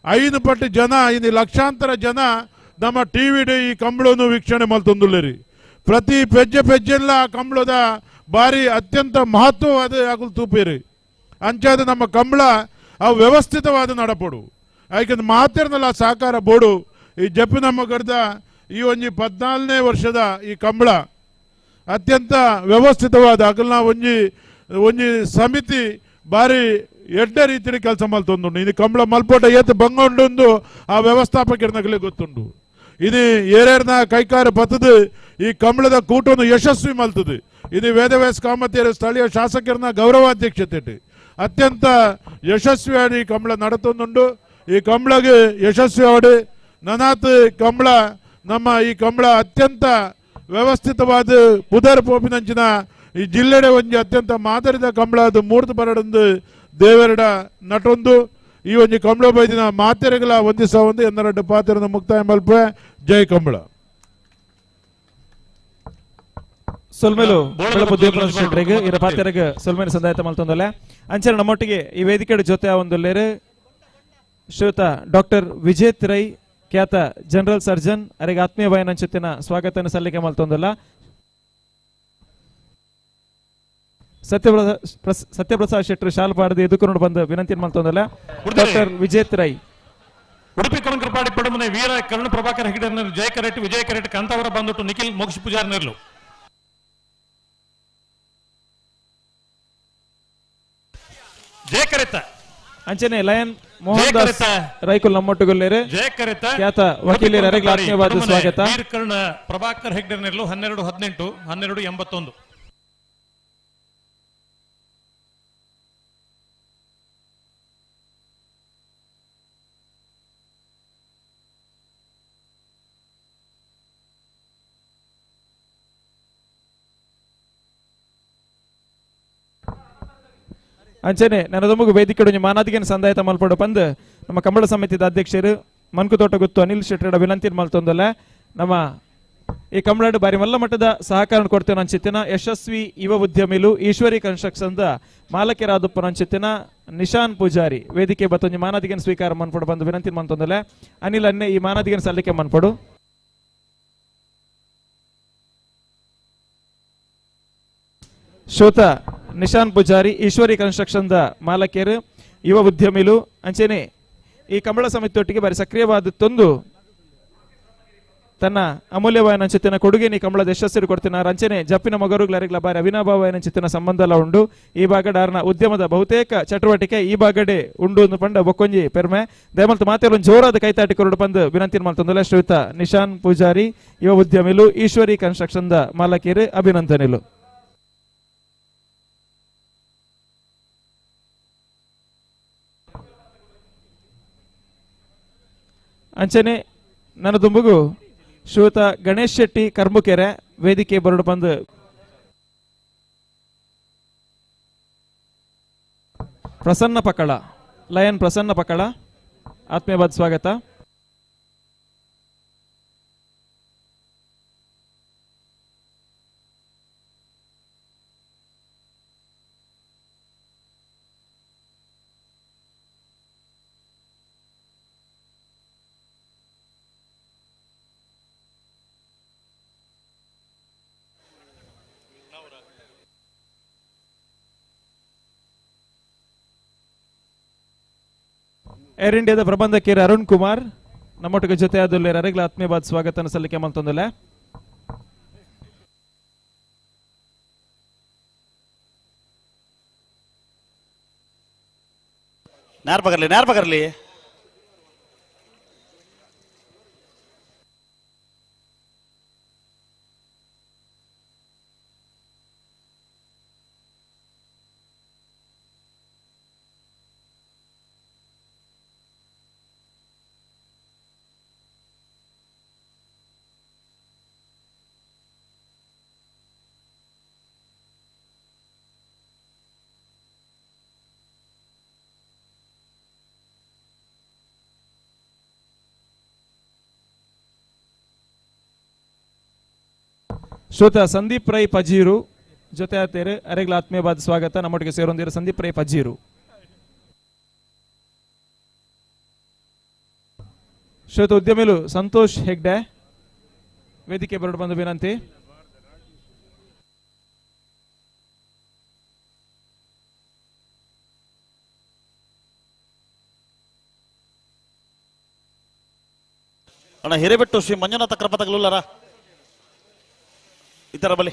5 ಪಟ್ಟು ಜನ ಇನಿ ಲಕ್ಷಾಂತರ ಜನ ನಮ್ಮ ಟಿ ವಿ ಈ ಕಂಬಳನ್ನು ವೀಕ್ಷಣೆ ಮಲ್ತೊಂದುಲ್ಲೇರಿ. ಪ್ರತಿ ಪೆಜ್ಜೆ ಪೆಜ್ಜೆಲ್ಲ ಕಂಬಳದ ಭಾರಿ ಅತ್ಯಂತ ಮಹತ್ವವಾದ ಆಗಲು ತೂಪಿರಿ. ಅಂಚಾದ ನಮ್ಮ ಕಂಬಳ ಅವು ವ್ಯವಸ್ಥಿತವಾದ ನಡಪಡು ಯಾಕೆಂದ್ರೆ ಮಾತಿರ್ನಲ್ಲ ಸಹಕಾರ ಬೋಡು. ಈ ಜಪ್ಪು ನಮ್ಮ ಗಡ್ದ ಈ ಒಂಜಿ 14ನೇ ವರ್ಷದ ಈ ಕಂಬಳ ಅತ್ಯಂತ ವ್ಯವಸ್ಥಿತವಾದ ಅಗಲ್ನ ಒಂಜಿ ಒಂಜಿ ಸಮಿತಿ ಭಾರಿ ಎಡ್ಡೆ ರೀತಿಯಲ್ಲಿ ಕೆಲಸ ಮಲ್ತೊಂದುಂಡು. ಇದು ಕಂಬಳ ಮಲ್ಪೋಟ ಏತು ಬಂಗ ಉಂಡು ಆ ವ್ಯವಸ್ಥಾಪಕರನಗಲೇ ಗೊತ್ತುಂಡು. ಇದು ಏರೇರ್ನ ಕೈಕಾರ ಬತ್ತದು ಈ ಕಂಬಳದ ಕೂಟವನ್ನು ಯಶಸ್ವಿ ಮಲ್ತದೆ. ಇದು ವೇದವ್ಯಾಸ ಕಾಮತಿಯರ ಸ್ಥಳೀಯ ಶಾಸಕರನ್ನ ಗೌರವಾಧ್ಯಕ್ಷತೆ ಅತ್ಯಂತ ಯಶಸ್ವಿಯಾಗಿ ಈ ಕಂಬಳ ನಡತೊಂದುಂಡು. ಈ ಕಂಬಳಗೆ ಯಶಸ್ವಿಯಾಡಿ ನನಾತ್ ಕಂಬಳ ನಮ್ಮ ಈ ಕಂಬಳ ಅತ್ಯಂತ ವ್ಯವಸ್ಥಿತವಾದ ಪುದರ್ ಪೋಪಿನಂಚಿನ ಈ ಜಿಲ್ಲೆಡೆ ಒಂಜಿ ಅತ್ಯಂತ ಮಾದರಿದ ಕಂಬಳ ಅದು ಮೂರ್ತು ಬರಡೊಂದು ದೇವರಡ ನಟೊಂದು ಈ ಒಂಜಿ ಕಂಬಳ ಬೈದಿನ ಮಾತೆರೆಗಳ ಒಂದಿಸ ಒಂದು ಎನ್ನರಡ್ಡು ಪಾತ್ರನ ಮುಕ್ತಾಯ ಮಲ್ಪೆ. ಜೈ ಕಂಬಳ. ಸೊಲ್ಮೇಲು ಶೆಟ್ರಿಗೆ ಇರ ಪಾತ್ರಗ ಸೊಲ್ಮೇಲು ಸಂದಾಯತ ಮಲ್ತೊಂದಲ್ಲ. ಅಂಚನೆ ನಮ್ಮೊಟ್ಟಿಗೆ ಈ ವೇದಿಕೆ ಜೊತೆ ಒಂದು ಲೇರು ಶ್ರೀಯುತ ಡಾಕ್ಟರ್ ವಿಜೇತ್ ರೈ ಖ್ಯಾತ ಜನರಲ್ ಸರ್ಜನ್ ಅರೆಗೆ ಆತ್ಮೀಯ ಬಾಯನಂಚೊತ್ತಿನ ಸ್ವಾಗತವನ್ನು ಸಲ್ಲಿಕೆ ಮಲ್ತೊಂದಲ್ಲ. ಸತ್ಯಪ್ರಸಾದ್ ಶೆಟ್ಟರು ಶಾಲ್ ಪಾಡದೆ ಎದುಕೊಂಡು ಬಂದ ವಿನಂತಿ ಮಲ್ತೊಂದಲ್ಲ ಡಾಕ್ಟರ್ ವಿಜೇತ್ ರೈ. ಉಡುಪಿ ಕೊಣಕರಪಾಡಿ ಪಡುಮನೆ ವೀರ ಕರುಣ ಪ್ರಭಾಕರ್ ಹೆಗಡೆ ಜಯ ಕರೆಟ್ ವಿಜಯ ಕರೆಟ್ ಕಾಂತಾವರ ಬಂದುಟ್ಟು ನಿಖಿಲ್ ಮೋಕ್ಷ ಪೂಜಾರಿ ನೆರಳು. ಜಯ ಕರೆತ ಅಂಚನೆ ಲಯನ್ ಮೋಹನ್ ದಾಸ್ ರೈಕುಲ್ ನಮ್ಮೊಟ್ಟುಗೊಲ್ಲೇರು ಖ್ಯಾತ ವಕೀಲರ ಆತ್ಮೀಯವಾದ ಸ್ವಾಗತ. ವೀರ ಕರುಣ ಪ್ರಭಾಕರ್ ಹೆಗಡೆ ನೆರಳು 12:18 12:81. ಅಂಚನೆ ನನದೊಮ್ಮಗು ವೇದಿಕೆ ಮಾನಾದಿಗೆನ ಸಂದಾಯತ ಮಲ್ಪಡು ಪಂದ್ ನಮ್ಮ ಕಂಬಳ ಸಮಿತಿದ ಅಧ್ಯಕ್ಷರು ಮನ್ಕುತೋಟ ಗುತ್ತು ಅನಿಲ್ ಶೆಟ್ಟರ ವಿನಂತಿ ಮಲ್ತೊಂದಲ್ಲ. ನಮ್ಮ ಈ ಕಂಬಳಾಡು ಬಾರಿ ಮಲ್ಲ ಮಟ್ಟದ ಸಹಕಾರ ಕೊಡ್ತೇವೆ ಅಂಚಿತ್ತಿನ ಯಶಸ್ವಿ ಯುವ ಉದ್ಯಮಿಲು ಈಶ್ವರಿ ಕನ್ಸ್ಟ್ರಕ್ಷನ್ the ಮಾಲಕರಾದಪ್ಪನ ಅಂಚಿತ್ತಿನ ನಿಶಾನ್ ಪೂಜಾರಿ ವೇದಿಕೆ ಬತ್ತೊಂಜಿ ಮಾನಾದಿಗೆನ ಸ್ವೀಕಾರ ಮನ್ಪಡು ಬಂದು ವಿನಂತಿ ಮಲ್ತೊಂದಲ್ಲ. ಅನಿಲ್ ಅನ್ನೆ ಈ ಮಾನಾದಿಗೆನ ಸಲ್ಲಿಕೆ ಮನ್ಪಡು. ಶ್ರೋತ ನಿಶಾನ್ ಪೂಜಾರಿ ಈಶ್ವರಿ ಕನ್ಸ್ಟ್ರಕ್ಷನ್ the ಮಾಲಕರು ಯುವ ಉದ್ಯಮಿಲು ಅಂಚೆನೆ ಈ ಕಂಬಳ ಸಮಿತಿಯೊಟ್ಟಿಗೆ ಬಾರಿ ಸಕ್ರಿಯವಾದ ತೊಂದು ತನ್ನ ಅಮೂಲ್ಯವಾದ ಅಂಚಿತ್ತಿನ ಕೊಡುಗೆ ನೀ ಕಂಬಳದ ಯಶಸ್ಸು ಕೊಡ್ತಿನ ರಂಚನೆ ಜಪ್ಪಿನ ಮಗರುಗಳರಿಗಳ ಬಾರಿ ಅವಿನಾಭಾವ ಅಂಚಿತ್ತಿನ ಸಂಬಂಧ ಉಂಡು. ಈ ಭಾಗಡಾರ್ನ ಉದ್ಯಮದ ಬಹುತೇಕ ಚಟುವಟಿಕೆ ಈ ಭಾಗಡೆ ಉಂಡು ಒಂದು ಪಂಡ ಬೊಕ್ಕೊಂಜಿ ಪೆರ್ಮೆ ದಯಮಲ್ತು ಮಾತೆಲ್ಲ ಜೋರಾದ ಕೈತಾಟಿ ಕೊರಡು ಬಂದು ವಿನಂತಿ ಮಲ್ತೊಂದಲ್ಲ. ಶ್ರೀಯುತ ನಿಶಾನ್ ಪೂಜಾರಿ ಯುವ ಉದ್ಯಮಿಲು ಈಶ್ವರಿ ಕನ್ಸ್ಟ್ರಕ್ಷನ್ the ಮಾಲಕರು ಅಭಿನಂದನೆಲು. ಅಂಚನೆ ನನ್ನ ದುಂಬುಗು ಶ್ರೀಯುತ ಗಣೇಶ್ ಶೆಟ್ಟಿ ಕರ್ಮುಕೆರೆ ವೇದಿಕೆ ಬರಡು ಬಂದು ಪ್ರಸನ್ನ ಪಕಳ ಲಯನ್ ಪ್ರಸನ್ನ ಪಕಳ ಆತ್ಮೀಯವಾದ ಸ್ವಾಗತ. ಏರ್ ಇಂಡಿಯಾದ ಪ್ರಬಂಧಕರು ಅರುಣ್ ಕುಮಾರ್ ನಮ್ಮೊಟ್ಟಿಗೆ ಜೊತೆ ಆದಲ್ಲಿ ಅರೆಗ್ಲ ಆತ್ಮೀಯವಾದ ಸ್ವಾಗತ ಸಲ್ಲಿಕೆ ಮಲ್ತೊಂದಲ್ಲ. ನೇರ ಬಗರ್ಲಿ ನೇರ ಬಗರ್ಲಿ ಶ್ರೋತ ಸಂದೀಪ್ ರೈ ಪಜೀರು ಜೊತೆ ಆತೇರು ಅರೆಗ್ಲ ಆತ್ಮೀಯವಾದ ಸ್ವಾಗತ. ನಮ್ಮೊಟ್ಟಿಗೆ ಸೇರೊಂದಿರು ಸಂದೀಪ್ ರೈ ಪಜೀರು. ಶ್ರೋತ ಉದ್ಯಮಿಲು ಸಂತೋಷ್ ಹೆಗ್ಡೆ ವೇದಿಕೆ ಬರಡು ಬಂದು ವಿನಂತಿ. ಅಣ್ಣ ಹಿರೇಬೆಟ್ಟು ಶ್ರೀ ಮಂಜುನಾಥ ಕೃಪತಗಲುಲ್ಲರ ಇತರ ಬಲಿ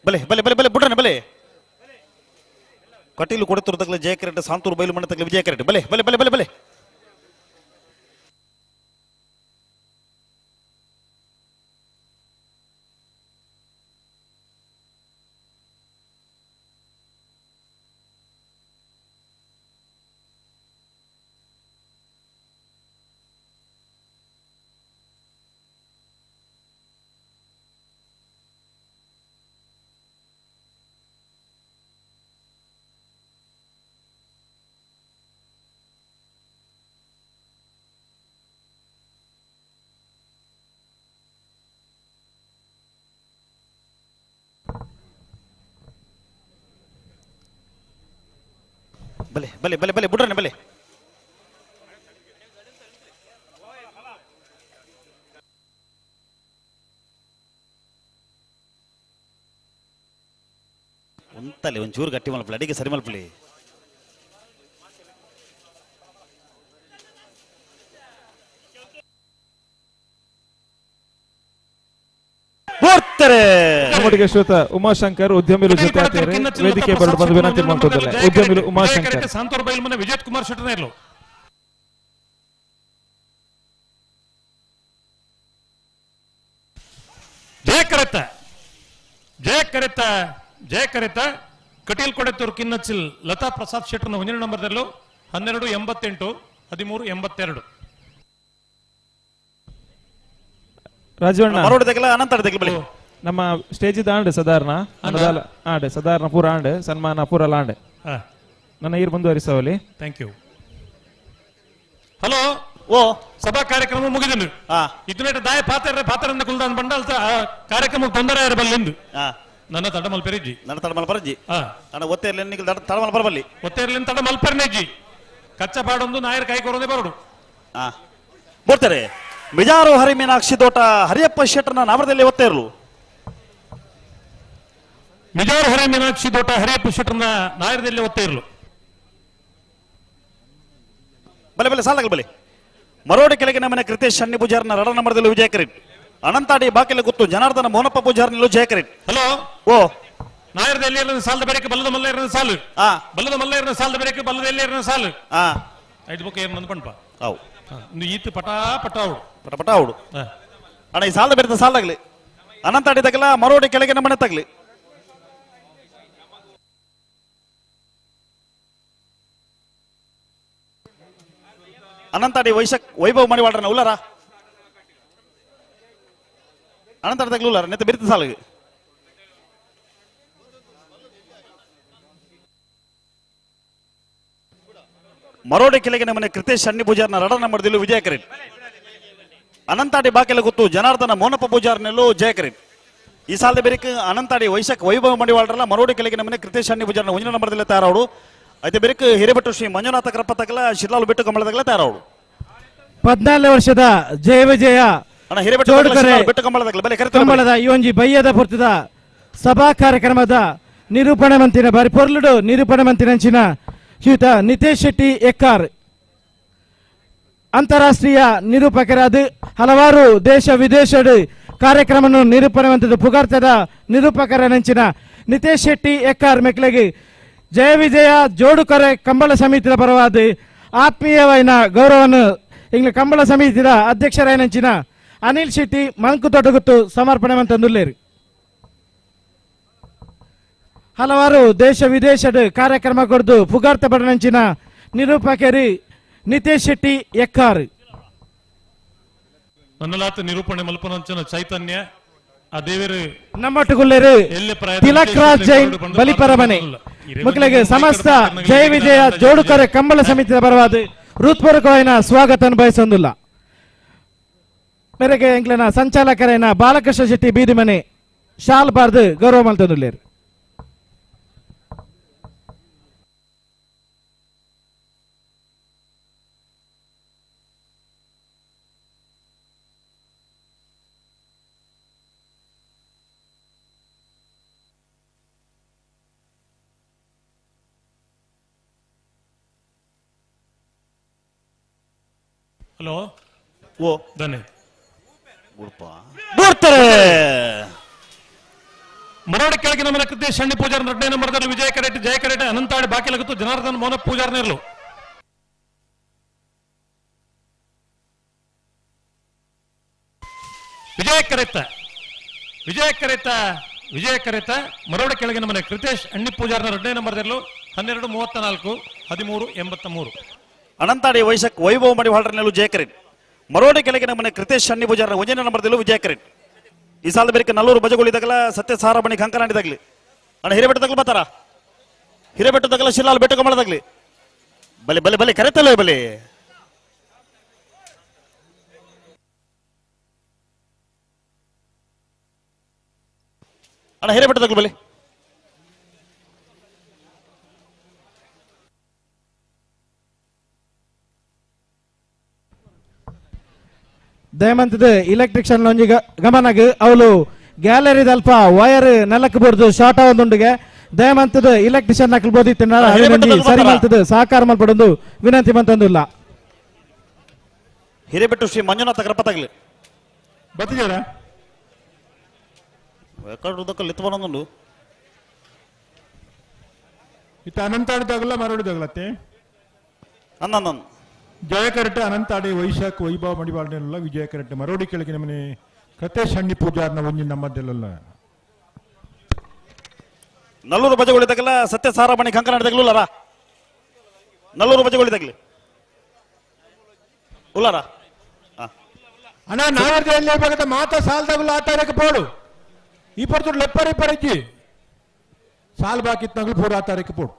ಬಲೆ ಬಲೆ ಬಲೆ ಬಲೆ ಬುಡ್ರನೆ ಬಲೆ ಕಟೀಲು ಕೊಡುತ್ತಿರು ತಗಲ ಜಯ ಕರೆಟ್ ಸಾಂತೂರು ಬೈಲು ಮಣ್ಣ ತಗಲ ವಿಜಯ ಕರೆಟ್ ಬಲೆ ಬಲೆ ಬಲೆ ಬಲೆ ಬಲೆ ಬಲೆ ಬಲೆ ಬಲೆ ಬಲೆ ಬುಡ್ರನೆ ಬಲೆ ಉಂತಲೆ ಒಂಚೂರು ಗಟ್ಟಿ ಮಲ್ಪಲಿ ಅಡಿಗೆ ಸರಿ ಮಲ್ಪಲಿ ನಮ್ಮೊಟ್ಟಿಗೆ ಶ್ರೋತ ಉಮಾಶಂಕರ್ ಉದ್ಯಮಿಲು ಜೊತೆ ಆತೇರು ವೇದಿಕೆ ಬರಲು ಬಂದು ವಿನಂತಿ ಮಾಡ್ತದಲ್ಲ. ಉದ್ಯಮಿಲು ಉಮಾಶಂಕರ್ ಸಾಂತೂರು ಬೈಲು ಮನೆ ವಿಜಯ್ ಕುಮಾರ್ ಶೆಟ್ಟರ್ ಜಯ ಕರೆತ ಜಯ ಕರೆತ ಜಯ ಕರೆತ ಕಟೀಲ್ ಕೊಡೆತ್ತೂರು ಕಿನ್ನಚ್ಚಿಲ್ ಲತಾ ಪ್ರಸಾದ್ ಶೆಟ್ಟರ್ನ 12 ನಂಬರ್ದಲ್ಲೂ 1288 13-82. ರಾಜವಣ್ಣ ನಮ್ಮ ಸ್ಟೇಜ್ ಆಂಡ್ ಸಾಧಾರಣ ಆಂಡ್ ಸಾಧಾರಣ ಪೂರ ಆಂಡ್ ಸನ್ಮಾನ ಪೂರ ಆಂಡ್ ನನ್ನ ಈರ್ ಮುಂದುವರಿಸವಲಿ. Thank you. Hello ಓ ಸಭಾ ಕಾರ್ಯಕ್ರಮ ಮುಗಿದನು. ಇದನ್ನ ದಾಯ ಪಾತ್ರ ಪಾತ್ರನ್ನ ಕುಲ್ದಾನ್ ಬಂಡಲ್ ಕಾರ್ಯಕ್ರಮ ತೊಂದರೆ ಇರಬಲ್ಲಿಂದು ನನ್ನ ತಡಮಲ್ ಪೆರಿಜಿ ನನ್ನ ತಡಮಲ್ ಪರಜಿ ನನ್ನ ಒತ್ತೆರ್ಲಿ ತಡಮಲ್ ಪರಬಲ್ಲಿ ಒತ್ತೆರ್ಲಿ ತಡಮಲ್ ಪರ್ನೆಜ್ಜಿ ಕಚ್ಚ ಪಾಡೊಂದು ನಾಯರ್ ಕೈ ಕೊರದೆ ಬರಡು ಬರ್ತಾರೆ. ಮಿಜಾರು ಹರಿ ಮೀನಾಕ್ಷಿ ತೋಟ ಹರಿಯಪ್ಪ ಶೆಟ್ಟರ್ನ ನಾಮದಲ್ಲಿ ಒತ್ತೆರ್ಲು. ಮಿಜಾರು ಹರಿ ಮೀನಾಕ್ಷಿ ತೋಟ ಹರಿಯಪ್ಪ ಶೆಟ್ಟರ್ನ ನಾಯರದಲ್ಲಿ ಒತ್ತೆರ್ಲು. ಬಲೆ ಬಲೆ ಸಾಲಗಲ್ ಬಲೆ. ಮರೋಡಿ ಕೆಳಗಿನ ಮನೆ ಕೃತೇಶ್ ಶಣ್ಣಿ ಪೂಜಾರ್ನ ರಡ ನಂಬರದಲ್ಲಿ ವಿಜಯ ಕರೆಟ್. ಅನಂತಾಡಿ ಬಾಕಿಲ ಗುತ್ತು ಜನಾರ್ದನ ಮೋನಪ್ಪ ಪೂಜಾರ್ನಲ್ಲೂ ಜಯ ಕರೆಟ್. ಹಲೋ ಓ ನಾಯರದಲ್ಲಿ ಸಾಲದ ಬೇರೆ ಬಲ್ಲದ ಮಲ್ಲ ಸಾಲು ಬಲ್ಲದ ಮಲ್ಲ ಸಾಲದ ಬೇರೆ ಬಲ್ಲದ ಎಲ್ಲಿ ಸಾಲು ಐದು ಬುಕ್ ಏನು ಪಣಪ ಅವು ಈತ ಪಟಾ ಪಟ ಅವಡು ಪಟ ಪಟ ಅವಡು ಅಣ್ಣ ಈ ಸಾಲದ ಬೇರೆ ಸಾಲಾಗ್ಲಿ. ಅನಂತಾಡಿ ತಗಲ ಮರೋಡಿ ಕೆಳಗಿನ ಮನೆ ತಗಲಿ. ಅನಂತಾಡಿ ವೈಶಕ್ ವೈಭವ್ ಮಣಿವಾಡ್ರನ ಉಲ್ಲಾರ ಅನಂತಾಡಿ ತಗಲು ಉಲ್ಲಾರ ನೆತ್ತ ಬಿರ್ತ ಸಾಲಗೆ. ಮರೋಡಿ ಕೆಳಗಿನ ಮನೆ ಕೃತೇಶ್ ಶಣ್ಣಿ ಪೂಜಾರ್ನ ರಡ ನಂಬರ್ದಿಲ್ಲು ವಿಜಯ ಕರೆಟ್. ಅನಂತಾಡಿ ಬಾಕಿಲ ಗೊತ್ತು ಜನಾರ್ದನ ಮೋನಪ್ಪ ಪೂಜಾರ್ನೆಲ್ಲೂ ಜಯ ಕರೆಟ್. ಈ ಸಾಲದ ಬೇರೆ ಅನಂತಾಡಿ ವೈಶಕ್ ವೈಭವ ಮಡಿವಾಳ್ರಲ್ಲ ಮರೋಡಿ ಕೆಳಗಿನ ಮನೆ ಕೃತೇಶ್ ಶಣ್ಣಿ ಪೂಜಾರ್ನ ಒಂಜಿನ ನಂಬರ್ದಿಲ್ಲ ತಯಾರವಡು. అయితే ಬೇರೆ ಹಿರೇಬೆಟ್ಟು ಶ್ರೀ ಮಂಜುನಾಥ ಕರಪ್ಪ ತಗಲ ಶಿರ್ಲಾಲು ಬೆಟ್ಟು ಕಂಬಳ ತಗಲ ತಯಾರವಡು. 14 ವರ್ಷದ ಜಯ ವಿಜಯ ಕಂಬಳದ ಈ ಒಂಜಿ ಬಯ್ಯದ ಪುರ್ತದ ಸಭಾ ಕಾರ್ಯಕ್ರಮದ ನಿರೂಪಣೆ ಮಂತಿನ ಬಾರಿ ಪೊರ್ಲುಡು ನಿರೂಪಣೆ ಮಂತಿನಂಚಿನ ಶ್ರೀಯುತ ನಿತೇಶ್ ಶೆಟ್ಟಿ ಎಕ್ಕಾರ್ ಅಂತಾರಾಷ್ಟ್ರೀಯ ನಿರೂಪಕರಾದ ಹಲವಾರು ದೇಶ ವಿದೇಶದ ಕಾರ್ಯಕ್ರಮವನ್ನು ನಿರೂಪಣೆ ಮಂತದ ಪುಗಾರ್ತದ ನಿರೂಪಕರ ನಂಚಿನ ನಿತೇಶ್ ಶೆಟ್ಟಿ ಎಕ್ಕಾರ್ ಮೆಕ್ಲೆಗೆ ಜಯ ವಿಜಯ ಜೋಡುಕರೆ ಕಂಬಳ ಸಮಿತಿಯ ಪರವಾದ ಆತ್ಮೀಯವಾದ ಗೌರವವನ್ನು ಇಂಗ್ಲ ಕಂಬಳ ಸಮಿತಿಯ ಅಧ್ಯಕ್ಷರಾಯನಂಚಿನ ಅನಿಲ್ ಶೆಟ್ಟಿ ಮಂಕು ತೋಟಗುತ್ತು ಸಮರ್ಪಣೆ ಮಂತಂದುಲ್ಲೇರು. ಹಲವಾರು ದೇಶ ವಿದೇಶದ ಕಾರ್ಯಕ್ರಮ ಕೊಡ್ದು ಪುಗಾರ್ತ ಪಡನಂಚಿನ ನಿರೂಪಕರಿ ನಿತೇಶ್ ಶೆಟ್ಟಿ ಎಕ್ಕಾರ್. ನನ್ನಲಾತ ನಿರೂಪಣೆ ಮಲ್ಪನಂಚಿನ ಚೈತನ್ಯ ಆ ದೇವರು ನಮ್ಮಟ್ಟುಗುಲ್ಲೇರು ತಿಲಕ್ ರಾಜ್ ಜೈನ್ ಬಲಿಪರಮನೆ ಮಕ್ಕಳಿಗೆ ಸಮಸ್ತ ಜಯ ವಿಜಯ ಜೋಡುಕರೆ ಕಂಬಳ ಸಮಿತಿಯ ಪರವಾದ ಹೃತ್ಪೂರ್ವಕವಾದ ಸ್ವಾಗತ ಬಯಸೊಂದಿಲ್ಲ. ಮೇರೆಗೆ ಎಂಕ್ಲನ ಸಂಚಾಲಕರೇನ ಬಾಲಕೃಷ್ಣ ಶೆಟ್ಟಿ ಬೀದಿಮನೆ ಶಾಲ್ ಬಾರ್ದು ಗೌರವ ಮಲ್ತೊಂದುಲ್ಲೇರು. ಹಲೋ ಓ ಧನ್ಯ ಬರ್ತಾರೆ. ಮರೋಡಿ ಕೆಳಗಿನ ಮನೆ ಕೃತೇಶ್ ಶಣ್ಣಿ ಪೂಜಾರ್ ಎರಡನೇ ನಂಬರ್ದಲ್ಲಿ ವಿಜಯ ಕರೆಟ್ ಜಯ ಕರೆಟ್ ಅನಂತಾಡಿ ಬಾಕಿ ಲಗುತ್ತು ಜನಾರ್ದನ್ ಮೋನ ಪೂಜಾರ್ನಿರ್ಲು. ವಿಜಯ ಕರೆತ ವಿಜಯ ಕರೆತ ವಿಜಯ ಕರೆತ ಮರೋಡಿ ಕೆಳಗಿನ ಮನೆ ಕೃತೇಶ್ ಅಣ್ಣಿ ಪೂಜಾರ್ನ ಎರಡನೇ ನಂಬರ್ದಲ್ಲೂ 12-34 13-83. ಅನಂತಾಡಿ ವೈಶಕ್ ವೈಭವ ಮಡಿವಾಳ್ರನೆಲ್ಲೂ ಜಯ ಕರೆಟ್. ಮರೋಡಿ ಕೆಳಗಿನ ಮನೆ ಕೃತೇಶ್ ಶಣ್ಣಿ ಪೂಜಾರ್ನ ಒಂದನೇ ನಂಬರ್ದಲ್ಲೂ ವಿಜಯ ಕರೆಟ್. ಈ ಸಾಲದ ಬೇರೆ ನಲ್ಲೂರು ಬಜಗುಳಿದಾಗಲ ಸತ್ಯ ಸಾರಮಣಿ ಕಂಕನಾಡಿದಾಗ್ಲಿ ಅಣ್ಣ ಹಿರೇಬೆಟ್ಟ ತಗಲ್ ಬರ್ತಾರ ಹಿರೇಬೆಟ್ಟ ತಗಲ ಶಿಲ್ಲಾಲ್ ಬೆಟ್ಟ ಕಮಲದಾಗ್ಲಿ ಬಲೆ ಬಲೆ ಬಲೆ ಕರೆತಲ್ಲ ಬಲೆ. ಅಣ್ಣ ಹಿರೇಬೆಟ್ಟ ತಗಲ್ ಬಲೆ. ದಯಮಂತದ ಎಲೆಕ್ಟ್ರಿಷಿಯನ್ ಒಂಜಿ ಗಮನಗ್ ಅವಳು ಗ್ಯಾಲರಿ ದಲ್ಪ ವೈರ್ ನೆಲಕ್ ಬೋರ್ದು ಶಾರ್ಟ್ ಒಂದುಂಡುಗೆ ದಯಮಂತದ ಎಲೆಕ್ಟ್ರಿಷಿಯನ್ ನಕಲ್ ಬೋದಿತ್ತು ಸರಿ ಮಲ್ತದ ಸಹಕಾರ ಮಲ್ಪಡೊಂದು ವಿನಂತಿ ಮಂತೊಂದುಲ್ಲ. ಹಿರೇಬೆಟ್ಟು ಶ್ರೀ ಮಂಜುನಾಥ ಕರಪತಗ್ಲಿ ಬತ್ತಿಜರ ಲಿತ್ವನೊಂದುಂಡು ಇತ್ತ ಅನಂತಾಡಿ ತಗಲ ಮರಡಿ ತಗಲತ್ತೆ ಅಂದ ಜಯ ಕರೆಟ್ ಅನಂತಾಡಿ ವೈಶಾಖ ವೈಭವ ಮಡಿವಾಳನೆಲ್ಲ ವಿಜಯ ಕರೆಟ್ ಮರೋಡಿ ಕೆಳಗಿನ ಮನೆ ಕೃತೇಶ್ ಹಣ್ಣಿ ಪೂಜಾರ್ನ ಒಂಜಿ ನಮ್ಮದೆಲ್ಲ ನಲ್ಲೂರು ಬಜಗುಳಿ ತಗಲ ಸತ್ಯ ಸಾರಮಣಿ ಕಂಕನಾಡಿ ತಗಲೂಲರ ನಲ್ಲೂರು ಬಜಗುಳಿ ತಗಲಿ. ಉಲ್ಲಾರ ಅಣ್ಣ ನಾವರ್ದ ಭಾಗದ ಮಾತಾ ಸಾಲದಾಗಲು ಆ ತಾರೀಕು ಪೋಡು ಈ ಪಡ್ತು ಲೆಪ್ಪರಿ ಪರಜ್ಜಿ ಸಾಲ್ ಬಾಕಿ ನಗಲು ಪೋಡು ಆ ತಾರೀಕು ಪೋಡು.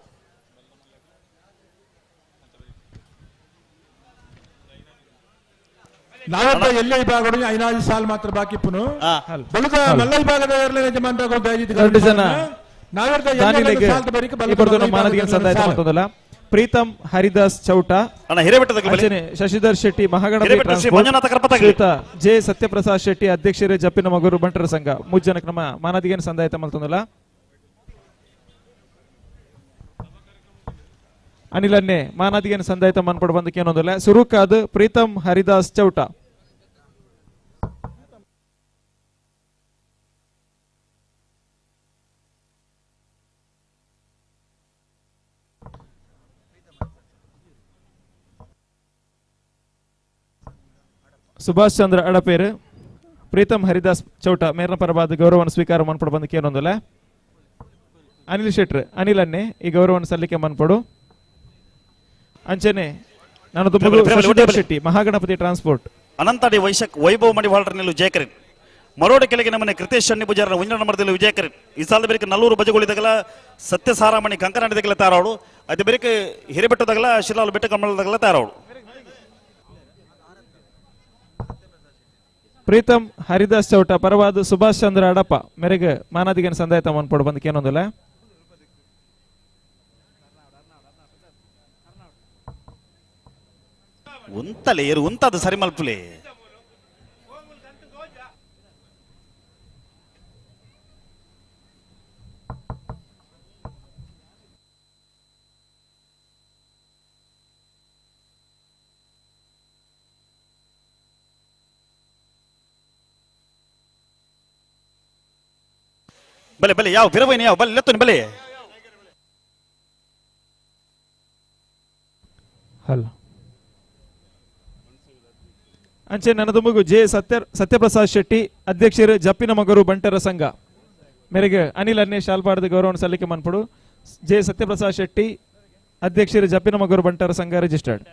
ನಾವರ್ದ ಎಲ್ಲೇ ಭಾಗಡು ಐನಾಜಿ ಸಾಲ್ ಮಾತ್ರ ಬಾಕಿ ಪುನು ಬಲದ ಮಲ್ಲ ಭಾಗದ ಯಜಮಾನರಾಗ ನಾವರ್ದ ಪ್ರೀತಮ್ ಹರಿದಾಸ್ ಚೌಟ, ಶಶಿಧರ್ ಶೆಟ್ಟಿ ಮಹಾಗಣಪತಿ, ಜೆ ಸತ್ಯಪ್ರಸಾದ್ ಶೆಟ್ಟಿ ಅಧ್ಯಕ್ಷರೇ ಜಪ್ಪಿನ ಮಗೂರು ಬಂಟರ ಸಂಘ ಮುಜ್ಜನಕ್ಕೆ ನಮ್ಮ ಮಾನದಿಗೆ ಸಂದಾಯತ ಮಲ್ತೊಂದಲ್ಲ. ಅನಿಲನ್ನೇ ಮಾನಾದಿಗೆ ಸಂದಾಯತ ಮನ್ಪಡ ಬಂದಕ್ಕೆ ಏನೊಂದಿಲ್ಲ. ಸುರುಕಾದ್ ಪ್ರೀತಮ್ ಹರಿದಾಸ್ ಚೌಟ. ಸುಭಾಷ್ ಚಂದ್ರ ಅಡಪೇರು, ಪ್ರೀತಮ್ ಹರಿದಾಸ್ ಚೌಟ ಮೇರ್ನ ಪರವಾದ ಗೌರವವನ್ನು ಸ್ವೀಕಾರ ಮನ್ಪಡ ಬಂದಕ್ಕೆ ಏನೊಂದಿಲ್ಲ. ಅನಿಲ್ ಶೆಟ್ರ್ ಅನಿಲ್ ಅನ್ನೆ ಈ ಗೌರವವನ್ನು ಸಲ್ಲಿಕೆ ಮನ್ಪಡು. ಅಂಚನೆ ನಾನು ಶೆಟ್ಟಿ ಮಹಾಗಣಪತಿ ಟ್ರಾನ್ಸ್ಪೋರ್ಟ್. ಅನಂತಾಡಿ ವೈಶಕ್ ವೈಭವ್ ಮಡಿವಾಳರ ನಿಲ್ಲು ಜಯಕರಿನ್. ಮರೋಡ ಕೆಳಗೆ ನಮ್ಮನೆ ಕೃತೇಶ್ ಶಣ್ಣಿ ಪೂಜಾರನ ಒಂಜನ ನಂಬರ್ದಲ್ಲಿ ವಿಜಯಕರಿನ್. ಈ ಸಾಲದ ಬೇರೆ ನಲ್ಲೂರು ಬಜಗುಳಿದಾಗಲ ಸತ್ಯಸಾರಾಮಣಿ ಕಂಕನಾಡಿದಾಗಲ ತಾರಾವಳು, ಅದೇ ಬೇರೆ ಹಿರೇಬೆಟ್ಟದಾಗಲ ಶಿಲಾಲು ಬೆಟ್ಟ ಕಮಲದಾಗಲ ತಾರಾವಳು. ಪ್ರೀತಮ್ ಹರಿದಾಸ್ ಚೌಟ ಪರವಾದ ಸುಭಾಷ್ ಚಂದ್ರ ಅಡಪ ಮೇರೆಗೆ ಮಾನಾದಿಗೆ ಸಂದಾಯತ ಮನ್ಪಡು ಬಂದಕ್ಕೆ ಏನೊಂದಿಲ್ಲ. ಉಂತಲೆ ಏರು ಉಂತಾದ ಸರಿ ಮಲ್ಪುಲೆ. ಬಲೆ ಬಲೆ ಯಾವ ಬಿರವೈನ ಯಾವ ಬಲೆ ಲೆತ್ತೋನಿ ಬಲೆ. ಹಲೋ ಅಂಚೆ ನನದುಮುಗು ಜೆ ಸತ್ಯಪ್ರಸಾದ್ ಶೆಟ್ಟಿ ಅಧ್ಯಕ್ಷರು ಜಪ್ಪಿನ ಮಗರು ಬಂಟರ ಸಂಘ ಮೇರೆಗೆ ಅನಿಲ್ ಅನ್ನೇ ಶಾಲ್ಪಾಡದ ಗೌರವವನ್ನು ಸಲ್ಲಿಕೆ ಮನ್ಪಡು. ಜೆ ಸತ್ಯಪ್ರಸಾದ್ ಶೆಟ್ಟಿ ಅಧ್ಯಕ್ಷರು ಜಪ್ಪಿನ ಮಗರು ಬಂಟರ ಸಂಘ ರಿಜಿಸ್ಟರ್ಡ್.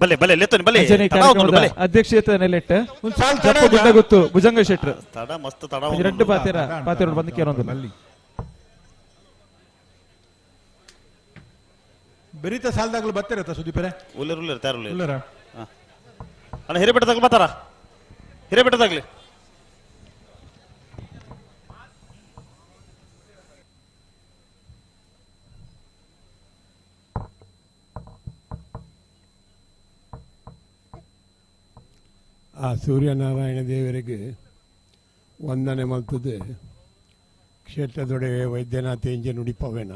ಬಲೆ ಬಲೆ ಲೆತ್ತೋನಿ ಬಲೆ. ಅಧ್ಯಕ್ಷತೆ ನೆಲೆಟ್ ಗುತ್ತು ಭುಜಂಗ ಶೆಟ್ರು ತಡ ಮಸ್ತ್ ತಡ ಎರಡು ಪಾತೆರ ಪಾತೆರ ಬಂದಕ್ಕೆ ಏನೊಂದಿಲ್ಲ. ಬೆರೀತ ಸಾಲದಾಗಲು ಬರ್ತಿರತ್ತ ಸುದೀಪರೇ? ಉಲ್ಲೇರು ಉಲ್ಲೇರು ತಾರು ಉಲ್ಲೇರು. ಅಣ್ಣ ಹಿರೇಬೆಟ್ಟದಾಗ್ಲು ಬರ್ತಾರ? ಹಿರೇಬೆಟ್ಟದಾಗ್ಲಿ ಆ ಸೂರ್ಯನಾರಾಯಣ ದೇವರಿಗೆ ವಂದನೆ ಮಲ್ತದೆ. ಕ್ಷೇತ್ರದೊಡೆ ವೈದ್ಯನಾಥ ಎಂಜೆ ನುಡಿಪವೇನ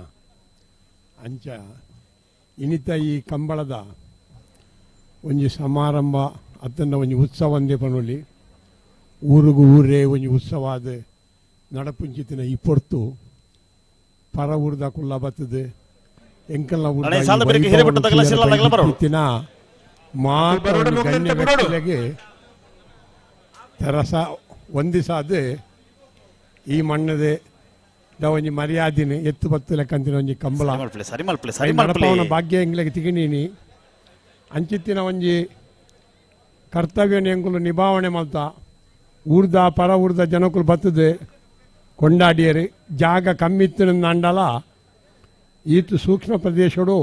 ಅಂಚ ಇನಿತ ಈ ಕಂಬಳದ ಒಂಜಿ ಸಮಾರಂಭ ಅತ್ತಂಡ ಒಂಜಿ ಉತ್ಸವ ಒಂದೇ ಪನೊಲಿ ಊರುಗು ಊರೇ ಒಂಜಿ ಉತ್ಸವ ಆದ ನಡಪುಂಚಿತಿನ ಈ ಪೊರ್ತು ಪರ ಊರ್ದ ಕುಲ್ಲ ಬರ್ತದೆ ಎಂಕಲ್ನ ಊರ್ದ ಮಾತ ಗಣ್ಯ ವ್ಯಕ್ತಿಗಳಿಗೆ ತೆರಸ ಒಂದಿಸಾದ ಈ ಮಣ್ಣದೆ ಒಂಜಿ ಮರ್ಯಾದಿನ ಎತ್ತು ಬತ್ತು ಲೆಕ್ಕಂತಿನ ಒಂಜಿ ಕಂಬಳ ನಡಪವನ ಭಾಗ್ಯ ಎಂಗ್ಲೆಗೆ ತಿಗಿಣೀನಿ ಅಂಚಿತ್ತಿನ ಒಂಜಿ ಕರ್ತವ್ಯನ ಎಂಕುಲು ನಿಭಾವಣೆ ಮಲ್ತ ಊರ್ದ ಪರ ಊರ್ದ ಜನಕುಲು ಬರ್ತದೆ ಕೊಂಡಾಡಿಯರು ಜಾಗ ಕಮ್ಮಿತ್ತಿನ ಅಂಡಲ ಈತು ಸೂಕ್ಷ್ಮ ಪ್ರದೇಶಡು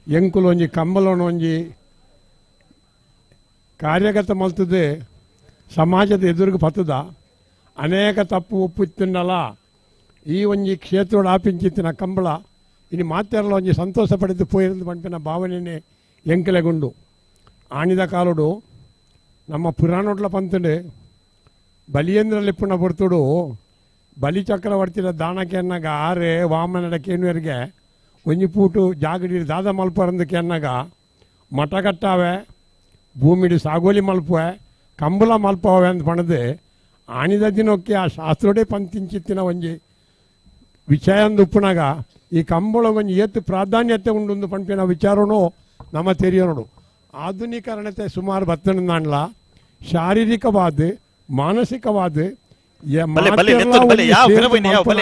ಎಂಕುಲು ಒಂಜಿ ಕಂಬಲನ ಒಂಜಿ ಕಾರ್ಯಗತ ಮಲ್ತದೆ ಸಮಾಜದ ಎದುರಿಗೆ ಬರ್ತದ ಅನೇಕ ತಪ್ಪು ಒಪ್ಪುತ್ತಿನ್ನಲ್ಲ ಈ ಒಂಜಿ ಕ್ಷೇತ್ರೋಡು ಆಪಿಂಚಿತ್ತಿನ ಕಂಬಳ ಇನ್ನು ಮಾತೆರಲ್ಲ ಒಂಜಿ ಸಂತೋಷ ಪಡೆದು ಪೋಯಿರಂದು ಪಂಪಿನ ಭಾವನೆಯೇ ಎಂಕಲೆಗುಂಡು. ಆಣಿದ ಕಾಲುಡು ನಮ್ಮ ಪುರಾಣೋಟ್ಲ ಪಂತುಂಡು ಬಲಿಯೇಂದ್ರ ಲಿಪ್ಪುನ ಪೊರ್ತುಡು ಬಲಿ ಚಕ್ರವರ್ತಿದ ದಾನಕೆನ್ನಗ ಆರೆ ವಾಮನಡ ಕೇನುವರಿಗೆ ಒಂಜಿ ಪೂಟು ಜಾಗಡಿ ದಾದ ಮಲ್ಪರಂದು ಕೆನ್ನಗ ಮಠ ಕಟ್ಟಾವೆ ಭೂಮಿಡು ಸಾಗೋಲಿ ಮಲ್ಪುವೆ ಕಂಬಳ ಮಲ್ಪವೆ ಅಂತ ಪಣದು ಆಣಿದ ದಿನಕ್ಕೆ ಆ ಶಾಸ್ತ್ರೋಡೆ ಪಂತಿಂಚಿತ್ತಿನ ಒಂಜಿ ವಿಷಯ ಉಪ್ಪುನಾಗ ಈ ಕಂಬಳ ಒಂಜಿ ಏತು ಪ್ರಾಧಾನ್ಯತೆ ಉಂಡು ಪನ್ಪಿನ ವಿಚಾರನೂ ನಮ್ಮ ತೆರಿಯೋಡು. ಆಧುನೀಕರಣತೆ ಸುಮಾರು ಬತ್ತನಂದಾಂಡ್ಲ ಶಾರೀರಿಕವಾದ ಮಾನಸಿಕವಾದ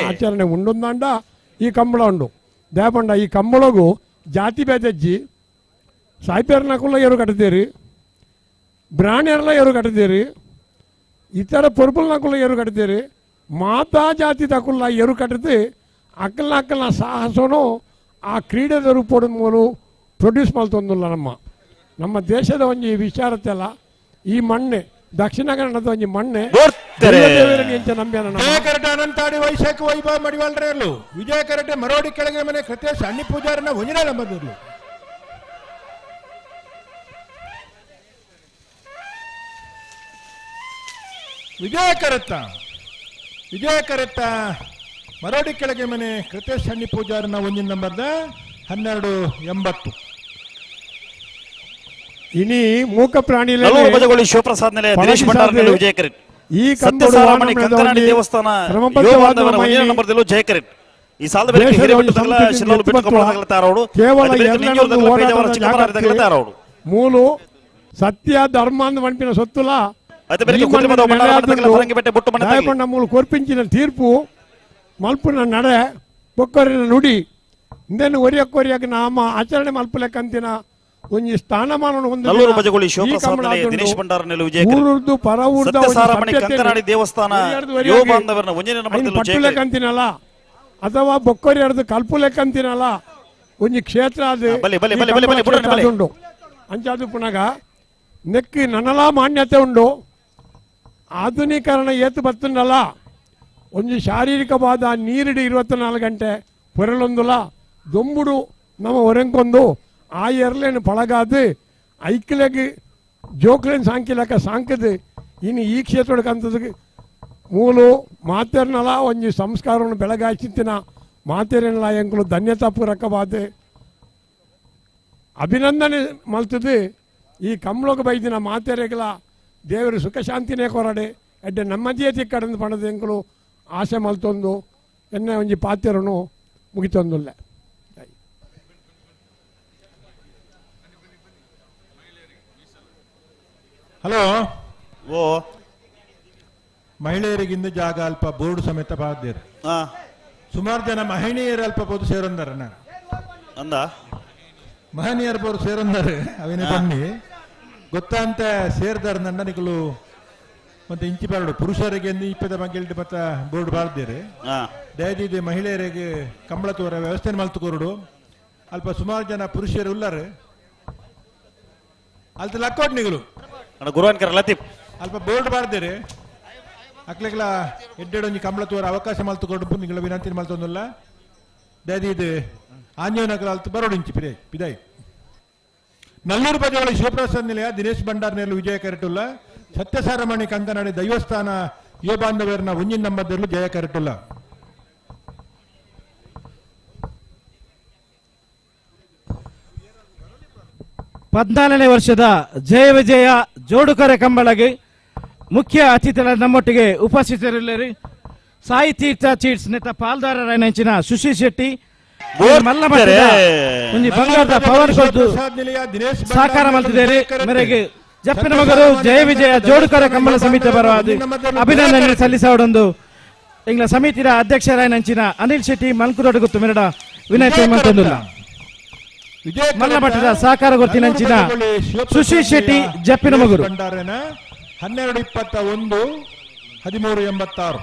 ಆಚರಣೆ ಉಂಡೊಂದಾಂಡ ಈ ಕಂಬಳ ಉಂಡು. ದೇಪಂಡ ಈ ಕಂಬಳಗು ಜಾತಿ ಭೇದಜ್ಜಿ ಸಾಯ್ಪೇರ್ನಕುಲ್ಲ ಏರು ಕಟ್ಟುತ್ತೀರಿ, ಬ್ರಾಣ್ಯರೆಲ್ಲ ಏರು ಕಟ್ಟುತ್ತೀರಿ, ಇತರ ಪೊರ್ಪುಲ್ನಕುಲ್ಲ ಏರು ಕಟ್ಟುತ್ತೀರಿ, ಮಾತಾ ಜಾತಿ ತಕುಲ್ಲ ಏರು ಕಟ್ಟುತ್ತೆ ಅಕ್ಕಲ್ನ ಅಕ್ಕಲ್ನ ಸಾಹಸನು ಆ ಕ್ರೀಡೆದ ರೂಪದ ಮೂಲ ಪ್ರೊಡ್ಯೂಸ್ ಮಲ್ತೊಂದುಲ್ಲ. ನಮ್ಮ ನಮ್ಮ ದೇಶದ ಒಂಜಿ ವಿಚಾರತ್ತೆಲ್ಲ ಈ ಮಣ್ಣೆ ದಕ್ಷಿಣ ಕನ್ನಡದ ಒಂಜಿ ಮಣ್ಣೆ ಅನಂತಾಡಿ ವೈಶಾಖ ವೈಭವ ಮಡಿವಾಳ್ರೆಯಲ್ಲೂ ವಿಜಯ ಕರಟೆ ಮರೋಡಿ ಕೆಳಗೆ ಮನೆ ಕೃತೇಶ್ ಅಣ್ಣಿ ಪೂಜಾರನ ಒಂಜಿನಾಳ ಬಂದಿರ್ಲು. ವಿಜಯ ಕರತ್ತ ವಿಜಯ ಕರತ್ತ ಮರೋಡಿ ಕೆಳಗೆ ಮನೆ ಕೃತೇಶ್ ಅಣ್ಣಿ ಪೂಜಾರನ ಒಂದಿನ ನಂಬರ್ದ 1280. ಇನಿ ಮೂಕ ಪ್ರಾಣಿ ಶಿವಪ್ರಸಾದ್ ನೆಲೆ ದಿನೇಶ್ ಭಂಡಾರ ವಿಜಯಕರಿನ್ ಈ ಸತ್ಯಸಾರಮಣಿ ಕಂಕನಾಡಿ ದೇವಸ್ಥಾನ ನಂಬರ್ದಲ್ಲೂ ಜಯಕರಿನ್ ಈ ಸಾಲದ ಬೆಲೆ ಹಿರೇಮಠದಲ್ಲ ಶಿಲ್ಲೂರು ಬಿಟ್ಟು ಕಂಬಳದಲ್ಲ ತಾರೋಡು ತಾರೋಡು ಮೂಲು ಸತ್ಯ ಧರ್ಮ ಅಂದ್ ಮನ್ಪಿನ ಸೊತ್ತುಲ ಮೂಲು ಕೊರ್ಪಿಂಚಿನ ತೀರ್ಪು ಮಲ್ಪುನ ನಡೆ ಬೊಕ್ಕರಿನ ನುಡಿ ಇಂದೇನು ಒರಿಯಕ್ಕೊರಿಯಾಗ ನಾಮ ಆಚರಣೆ ಮಲ್ಪಲೆಕ್ಕಂತಿನ ಒಂಜಿ ಸ್ಥಾನಮಾನ ನಲ್ಲೂರು ಬಜಗೋಳಿ ಶಿವಪ್ರಸಾದ್ ದಿನೇಶ್ ಭಂಡಾರ ನೆಲೆ ವಿಜಯ ಪರ ಸತ್ಯಸಾರಮಣಿ ಕಂಕನಾಡಿ ದೇವಸ್ಥಾನ ಯುವ ಬಾಂಧವರನ್ನ ಒಂಜನೇ ನಂಬರ್ದಲ್ಲೂ ಪಟ್ಟುಲೆಕ್ಕಂತಿನಲ್ಲ ಅಥವಾ ಬೊಕ್ಕರಿ ಅರ್ದು ಕಲ್ಪುಲೆಕ್ಕಂತಿನಲ್ಲ ಒಂಜಿ ಕ್ಷೇತ್ರ ಅದು ಉಂಡು. ಅಂಚಾದು ಪುನಗ ನೆಕ್ಕಿ ನನಲಾ ಮಾನ್ಯತೆ ಉಂಡು. ಆಧುನೀಕರಣ ಏತು ಬತ್ತುಂಡಲ್ಲ ಒಂಜಿ ಶಾರೀರಿಕವಾದ ನೀರಿಡಿ 24 ಗಂಟೆ ಪೊರಲೊಂದುಲ ದೊಂಬುಡು ನಮ್ಮ ಒರೆಂಕೊಂದು ಆ ಎರ್ಲೇನು ಪಳಗಾದು ಐಕ್ಲೆಗ್ ಜೋಕ್ಲೇನು ಸಾಂಕಿಲಕ್ಕ ಸಾಂಕದು ಇನ್ನು ಈ ಕ್ಷೇತ್ರಕ್ಕಂಥದ್ದು ಮೂಲು ಮಾತೆರ್ನಲ ಒಂಜಿ ಸಂಸ್ಕಾರವನ್ನು ಬೆಳಗಾಯಿಸಿನ ಮಾತೆರನಲ ಎಂಕುಲು ಧನ್ಯತಾಪೂರ್ವಕವಾದ ಅಭಿನಂದನೆ ಮಲ್ತದು. ಈ ಕಂಬಳಗ ಬೈದಿನ ಮಾತೆರೆಗಳ ದೇವರು ಸುಖ ಶಾಂತಿನೇ ಕೊರಡೆ ಎಡ್ಡೆ ನಮ್ಮದೇ ತಿಕ್ಕಡಂದು ಪಣದ ಎಂಕುಲು ಆಸೆ ಮಲ್ತೊಂದು ಎನ್ನೆ ಒಂಜಿ ಪಾತೆರನು ಮುಗಿತೊಂದುಲ್ಲ. ಹಲೋ ಓ ಮಹಿಳೆಯರಿಗಿಂದು ಜಾಗ ಅಲ್ಪ ಬೋರ್ಡ್ ಸಮೇತ ಬಾದೇರು ಸುಮಾರು ಜನ ಮಹಿಳೆಯರು ಅಲ್ಪ ಬೋದು ಸೇರೊಂದಾರ ನಾನು ಅಂದ ಮಹನೀಯರು ಬೋರು ಸೇರೊಂದಾರೆ ಅವೇನೇ ಬನ್ನಿ ಗೊತ್ತಂತ ಸೇರ್ದಾರ ನನ್ನ ನಿಕಲು ಮತ್ತೆ ಇಂಚಿ ಬಾರಡು ಪುರುಷರಿಗೆ ಇಪ್ಪದ ಬಗ್ಗೆ ಮತ್ತೆ ಬೋರ್ಡ್ ಬಾರ್ದೇರಿ ದಯದಿದೆ ಮಹಿಳೆಯರಿಗೆ ಕಂಬಳ ತೋರ ವ್ಯವಸ್ಥೆ ಮಲ್ತುಕೊರಡು ಅಲ್ಪ ಸುಮಾರು ಜನ ಪುರುಷರು ಉಲ್ಲಾರೆ ಅಲ್ತ ಲಕ್ಕೋಟ್ ನಿಗಲು ಗುರುವಾನ್ಕರ ಲತೀಫ್ ಅಲ್ಪ ಬೋರ್ಡ್ ಬಾರ್ದೇರಿ ಅಕ್ಲೆಗ್ಲ ಎಡ್ಡೆಡೊಂಜಿ ಕಂಬಳ ತೋರ ಅವಕಾಶ ಮಲ್ತುಕೊಡು ನಿಗಳ ವಿನಂತಿ ಮಲ್ತೊಂದುಲ್ಲ ದಯದಿದೆ ಆಂಜನಗರ ಅಲ್ತ ಬರೋಡಿಂಚಿ ಪಿದಾಯ್ ಪಿದಾಯ್. ನಲ್ಲೂರು ಬಜವಳಿ ಶಿವಪ್ರಸಾದ್ ನಿಲಯ ದಿನೇಶ್ ಭಂಡಾರ್ ನೆಲ್ಲು ವಿಜಯ ಕರಟುಲ್ಲ ಸತ್ಯಸಾರಮಣಿ ಕಂಕನಾಡಿ ದೈವಸ್ಥಾನ ಯುವ ಬಾಂಧವರನ್ನ ಒಂಜಿನ ನಂಬರ್ದಲ್ಲೂ ಜಯ ಕರಟುಲ್ಲ. 14ನೇ ವರ್ಷದ ಜಯ ವಿಜಯ ಜೋಡುಕರೆ ಕಂಬಳಗೆ ಮುಖ್ಯ ಅತಿಥಿಗಳ ನಮ್ಮೊಟ್ಟಿಗೆ ಉಪಸ್ಥಿತರಿಲ್ಲರಿ ಸಾಯಿ ತೀರ್ಥ ಚೀಟ್ಸ್ ನೇತ ಪಾಲ್ದಾರರಾಯನಂಚಿನ ಸುಶೀಲ್ ಶೆಟ್ಟಿ ಮಲ್ಲಮಠದ ಒಂಜಿ ಬಂಗಾರದ ಪವನ್ ಕೊದ್ದು ಸಹಕಾರ ಮಲ್ತಿದ್ದಾರೆ. ಮೇರೆಗೆ ಜಪ್ಪಿನ ಮಗರು ಜಯ ವಿಜಯ ಜೋಡುಕರ ಕಂಬಳ ಸಮಿತಿ ಬರವಾದ ಅಭಿನಂದನೆ ಸಲ್ಲಿಸೋಡೊಂದು ಇಂಗ್ಲ ಸಮಿತಿಯ ಅಧ್ಯಕ್ಷರಾಯನಂಚಿನ ಅನಿಲ್ ಶೆಟ್ಟಿ ಮಲ್ಕುರೋಡು ಗೊತ್ತು ಮೆರಡ ವಿನಂತಿ ಮಲ್ತೊಂದುಲ್ಲ. ಮಲ್ಲಮಠದ ಸಹಕಾರ ಗೊತ್ತಿನಂಚಿನ ಸುಶೀಲ್ ಶೆಟ್ಟಿ ಜಪ್ಪಿನ ಮಗರು 12:21 13:86.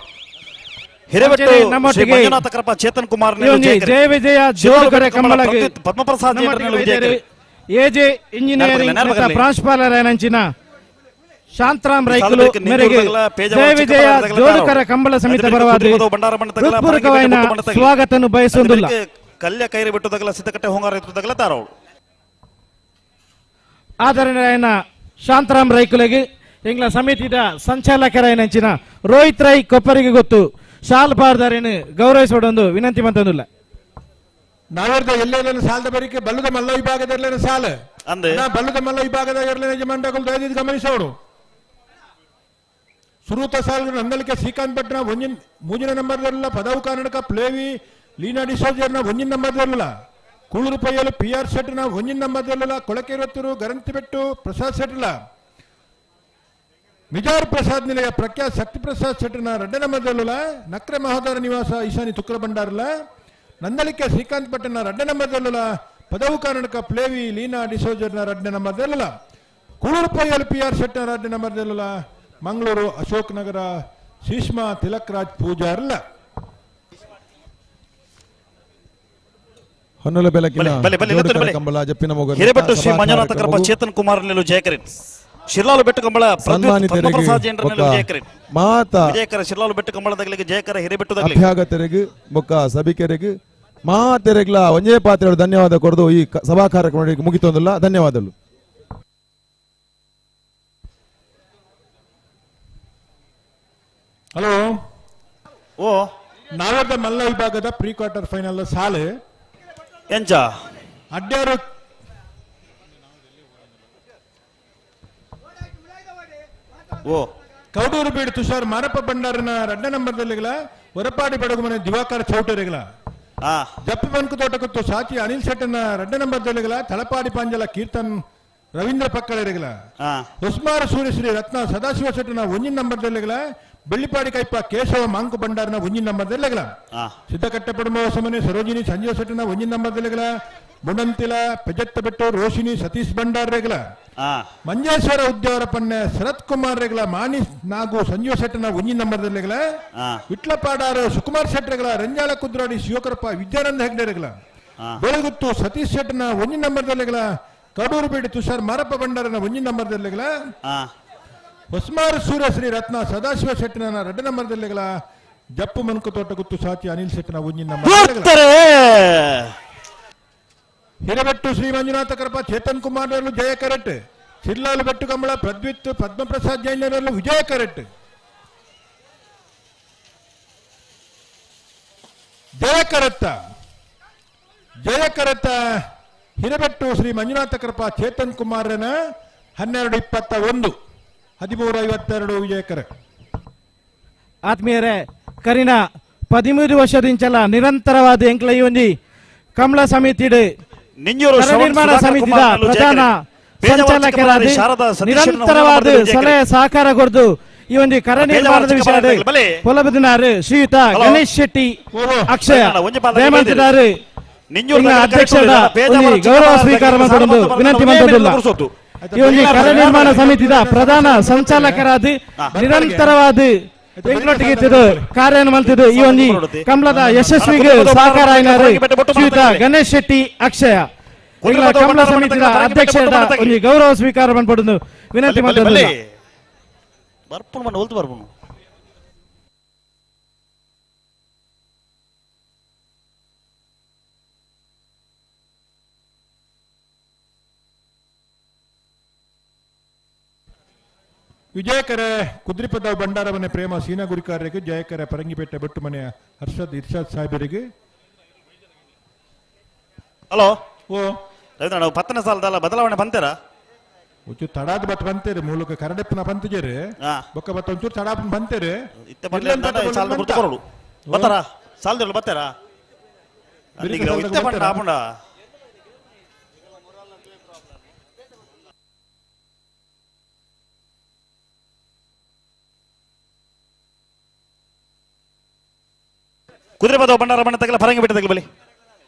ಹಿರೇಬೆಟ್ಟು ಶ್ರೀ ಮಂಜುನಾಥ ಕೃಪಾ ಚೇತನ್ ಕುಮಾರ್ ಜಯ ವಿಜಯ ಜೋಡುಕರೆ ಕಂಬಳಗೆ ಪದ್ಮಪ್ರಸಾದ್ ಎಜೆ ಇಂಜಿನಿಯರಿಂಗ್ ಪ್ರಾಂಶುಪಾಲರಾಯನಂಚಿನ ಶಾಂತರಾಮ್ ರೈಕುಲು ಮೇರೆಗೆ ಜಯ ವಿಜಯ ಜೋಡುಕರ ಕಂಬಳ ಸಮಿತಿ ಬರವಾದ ಹೃತ್ಪೂರ್ವಕವಾದ ಸ್ವಾಗತವನ್ನು ಬಯಸುವುದಿಲ್ಲ. ಕಲ್ಯ ಕೈರಿ ಬಿಟ್ಟು ತಗಲ ಸಿದ್ದಕಟ್ಟೆ ಹೊಂಗಾರ ಎತ್ತು ತಗಲ ತಾರೋಳು. ಆದರಣೀಯರಾಯಿನ ಶಾಂತರಾಮ್ ರೈಕುಲೆಗ್ ಎಂಗ್ಲ ಸಮಿತಿದ ಸಂಚಾಲಕರಾಯಿನಂಚಿನ ರೋಹಿತ್ ರೈ ಕೊಪ್ಪರಿಗೆ ಗೊತ್ತು ಶಾಲ್ ಪಾರ್ದಾರಿನ ಗೌರವಿಸೋಡೊಂದು ವಿನಂತಿ ಮಂತಂದುಲ್ಲ. ನಾವೇರ್ದ ಎಲ್ಲೆಲ್ಲ ಸಾಲದ ಬರಿಕೆ ಬಲ್ಲದ ಮಲ್ಲ ವಿಭಾಗದ ಸಾಲ ಬಲ್ಲದ ಮಲ್ಲ ವಿಭಾಗದ ಎರಡನೇ ಯಜಮಾನಗಳು ದಯವಿಟ್ಟು ಗಮನಿಸೋಡು. ಸುರೂತ ಸಾಲ ನಂದಲಿಕೆ ಶ್ರೀಕಾಂತ್ ಭಟ್ನ ಒಂಜಿನ ಮೂಜಿನ ನಂಬರ್ದಲ್ಲ, ಪದವು ಕರ್ನಾಟಕ ಪ್ಲೇವಿ ಲೀನಾ ಡಿಸೋಜರ್ನ ಒಂಜಿನ ನಂಬರ್ದಲ್ಲ, ಕೂಳೂರು ಪೈಯಲು ಪಿ ಆರ್ ಶೆಟ್ನ ಒಂಜಿನ ನಂಬರ್ದಲ್ಲ, ಕೊಳಕೆರೊತ್ತೂರು ಗರಂತಿಬೆಟ್ಟು ಪ್ರಸಾದ್ ಶೆಟ್ಲ, ಮಿಜಾರ್ ಪ್ರಸಾದ್ ನಿಲಯ ಪ್ರಖ್ಯಾತ್ ಶಕ್ತಿ ಪ್ರಸಾದ್ ಶೆಟ್ನ ರಡ್ಡ ನಂಬರ್ದಲ್ಲ, ನಕ್ರೆ ಮಹೋದರ ನಿವಾಸ ಈಶಾನಿ ತುಕ್ರ ಭಂಡಾರಲ್ಲ, ನಂದಲಿಕೆ ಶ್ರೀಕಾಂತ್ ಭಟ್ನ ರಡ್ಡ ನಂಬರ್ದಲ್ಲ, ಪದವು ಕರ್ನಾಟಕ ಪ್ಲೇವಿ ಲೀನಾ ಡಿಸೋಜರ್ನ ರಡ್ಡ ನಂಬರ್ದಲ್ಲ, ಕೂಳೂರು ಪೈಯಲು ಪಿ ಆರ್ ಶೆಟ್ನ ರಡ್ಡ ನಂಬರ್ದಲ್ಲ, ಮಂಗಳೂರು ಅಶೋಕ್ ನಗರ ಶೀಷ್ಮಾ ತಿಲಕ್ ರಾಜ್ ಪೂಜಾರ್ಲ. ಹೊನ್ನಲ ಬೆಲಕಿನ ಕಂಬಳ ಜಪ್ಪಿನ ಮೊಗರು ಹಿರೇಬೆಟ್ಟು ಶ್ರೀ ಮಂಜುನಾಥ ಕೃಪಾ ಚೇತನ್ ಕುಮಾರ್ ನೆಲು ಜಯಕರಿನ್, ಶಿರ್ಲಾಲು ಬೆಟ್ಟು ಕಂಬಳ ಪದ್ಮಪ್ರಸಾದ್ ಜೈನರ ನೆಲು ಜಯಕರಿನ್, ಮಾತಾ ವಿಜಯಕರ ಶಿರ್ಲಾಲು ಬೆಟ್ಟು ಕಂಬಳದಗಲಿಗೆ ಜಯಕರ ಹಿರೇಬೆಟ್ಟು ದಗಲಿ ಅಭ್ಯಾಗತರಿಗೆ ಬೊಕ್ಕ ಸಭಿಕರಿಗೆ ಮಾತೆರೆಗ್ಲ ಒಂಜೇ ಪಾತ್ರೆ ಧನ್ಯವಾದ ಕೊಡದು ಈ ಸಭಾ ಕಾರ್ಯಕ್ರಮ ಮುಗಿತೊಂದಿಲ್ಲ. ಧನ್ಯವಾದಗಳು. ಹಲೋ ಓ ನಾವದ ಮಲ್ಲ ವಿಭಾಗದ ಪ್ರೀ ಕ್ವಾರ್ಟರ್ ಫೈನಲ್ ಸಾಲು ಎಂಚ ಅಡ್ಡಾರು ಓ ಕೌಡೂರು ಬೀಡು ತುಷಾರ್ ಮಾರಪ್ಪ ಭಂಡಾರನ ರಡ್ಡ ನಂಬರ್ದಲ್ಲಿಗಳ ಹೊರಪಾಡಿ ಬಡಗುಮನೆ ದಿವಾಕರ ಚೌಟರಿಗಳ, ಜಪ್ಪು ಬನ್ಕು ತೋಟಕತ್ತು ಸಾಚಿ ಅನಿಲ್ ಶೆಟ್ಟನ ರಡ್ಡ ನಂಬರ್ದಲ್ಲಿಗಳ ತಳಪಾಡಿ ಪಾಂಜಲ ಕೀರ್ತನ್ ರವೀಂದ್ರ ಪಕ್ಕಳರಿಗಳ, ಹೊಸ್ಮಾರ ಸೂರ್ಯಶ್ರೀ ರತ್ನ ಸದಾಶಿವ ಶೆಟ್ಟನ ಒಂಜಿನ ನಂಬರ್ದಲ್ಲಿಗಳ, ಬೆಳ್ಳಿಪಾಡಿ ಕೈಪ ಕೇಶವ ಮಾಂಕು ಭಂಡಾರನ ಒಂಜಿನ ನಂಬರ್ದಲ್ಲಿಗಳ, ಸಿದ್ದಕಟ್ಟೆ ಪಡುಮ ಹೊಸಮನೆ ಸರೋಜಿನಿ ಸಂಜೀವ ಶೆಟ್ಟನ ಒಂಜಿನ ನಂಬರ್ದಲ್ಲಿಗಳ, ಬುಣಂತಿಲ ಪೆಜತ್ತ ಬೆಟ್ಟು ರೋಶಿನಿ ಸತೀಶ್ ಭಂಡಾರ್ ರೇಗಲ, ಮಂಜೇಶ್ವರ ಉದ್ಯಾವರ ಪನ್ನೆ ಶರತ್ ಕುಮಾರ್ ರೇಗಲ, ಮಾಣಿ ನಾಗು ಸಂಜೀವ ಶೆಟ್ಟನ ಒಂಜಿನ ನಂಬರ್ದಲ್ಲಿಗಳ, ವಿಟ್ಲಪಾಡಾರು ಸುಕುಮಾರ್ ಶೆಟ್ಟರೆಗಳ, ರಂಜಾಳ ಕುದ್ರಾಡಿ ಶಿವಕರಪ್ಪ ವಿದ್ಯಾನಂದ ಹೆಗ್ಡೆ ರೇಗಲ, ಬೆಳಗುತ್ತು ಸತೀಶ್ ಶೆಟ್ಟನ ಒಂಜಿನ ನಂಬರ್ದಲ್ಲಿಗಳ, ಕಡೂರು ಬೀಡಿ ತುಷಾರ್ ಮಾರಪ್ಪ ಭಂಡಾರನ ಒಂಜಿನ ನಂಬರ್ದಲ್ಲಿಗಳ, ಹೊಸ್ಮಾರು ಸೂರ್ಯಶ್ರೀ ರತ್ನ ಸದಾಶಿವ ಶೆಟ್ಟನ ರಡ್ಡ ನಂಬರ್ದಲ್ಲಿಗಳ, ಜಪ್ಪು ಮನ್ಕು ತೋಟ ಗುತ್ತು ಸಾಚಿ ಅನಿಲ್ ಶೆಟ್ಟನ ಒಂಜಿನ ನಂಬರ್. ಹಿರಬೆಟ್ಟು ಶ್ರೀ ಮಂಜುನಾಥ ಕರಪ ಚೇತನ್ ಕುಮಾರ್ ಜಯ ಕರೆಟ್, ಶಿರ್ಲಾಲು ಬೆಟ್ಟು ಕಂಬಳ ಪ್ರದ್ವಿತ್ ಪದ್ಮಪ್ರಸಾದ್ ಜೈನರಲ್ಲೂ ವಿಜಯ ಕರೆಟ್, ಜಯ ಕರತ್ತ ಜಯ ಕರತ್ತ ಹಿರಬೆಟ್ಟು ಶ್ರೀ ಮಂಜುನಾಥ ಕೃಪಾ ಚೇತನ್ ಕುಮಾರನ 12:21 13:52 ವಿಜಯಕರ. ಆತ್ಮೀಯರೇ, ಕರಿನ 13 ವರ್ಷದಿಂಚಲ ನಿರಂತರವಾದ ಎಂಕ್ಲ ಈ ಒಂಜಿ ಕಮಲ ಸಮಿತಿ ನಿರ್ಮಾಣ ಸಮಿತಿಯ ಪ್ರಧಾನ ಸಂಚಾಲಕರಾದ ನಿರಂತರವಾದ ಸಲಹೆ ಸಹಕಾರ ಕೊರದು ಈ ಒಂದು ಕರ ನಿರ್ಮಾಣದ ವಿಷಯ ಪೊಲಬದಿನಾರು ಶ್ರೀಯುತ ಗಣೇಶ್ ಶೆಟ್ಟಿ ಅಕ್ಷಯ ದಯಮಾಡಿದ್ದಾರೆ. ಅಧ್ಯಕ್ಷರ ಗೌರವ ಸ್ವೀಕಾರ ಮಾಡಿಕೊಂಡು ವಿನಂತಿ ಮಾಡಿಲ್ಲ. ಈ ಒಂದು ಕರ ನಿರ್ಮಾಣ ಸಮಿತಿಯ ಪ್ರಧಾನ ಸಂಚಾಲಕರಾದ ನಿರಂತರವಾದ ಎಂಕ್ಲೊಟ್ಟಿಗೆ ಕಾರ್ಯವನ್ನು ಮಾಡ್ತಿದ್ದು ಈ ಒಂದು ಕಮಲದ ಯಶಸ್ವಿಗೆ ಸಹಕಾರ ಶ್ರೀಯುತ ಗಣೇಶ್ ಶೆಟ್ಟಿ ಅಕ್ಷಯ ಕಮಲ ಸಮಿತಿಯ ಅಧ್ಯಕ್ಷರ ಒಂದು ಗೌರವ ಸ್ವೀಕಾರ ಮಾಡಿಕೊಂಡು ವಿನಂತಿ ಮಾಡಿಲ್ಲ. ವಿಜಯಕರೆ ಕುದ್ರಿಪದ ಭಂಡಾರಮನೆ ಪ್ರೇಮ ಸೀನಾ ಗುರಿಕಾರರಿಗೆ, ಜಯಕರೆ ಪರಂಗಿಪೇಟೆ ಬೆಟ್ಟು ಮನೆಯ ಹರ್ಷದ್ ಇರ್ಷಾದ್ ಸಾಹೇಬರಿಗೆ. ಹಲೋ ಓ ರವೀಂದ್ರ, ನಾವು 10ನೇ ಸಾಲದಲ್ಲ ಬದಲಾವಣೆ ಬಂತೀರಾ? ಒಂಚೂರು ತಡಾದ ಬತ್ ಬಂತೇರಿ, ಮೂಲಕ ಕರಡೆಪ್ಪನ ಬಂತಿಜೇರಿ ಬೊಕ್ಕ ಬತ್ತ ಒಂಚೂರು ತಡಾಪನ ಬಂತೇರಿ. ಬತ್ತಾರಾ ಸಾಲದಲ್ಲ ಬತ್ತಾರಾ? ಇತ್ತೆ ಬಂಡ ಆಪುಂಡ. ಕುದುರೆ ಪದವ ಭಂಡಾರ ಬಣ್ಣ ತಗಲ ಪರಂಗಿ ಬೆಟ್ಟ ತಗಲ ಬಲಿ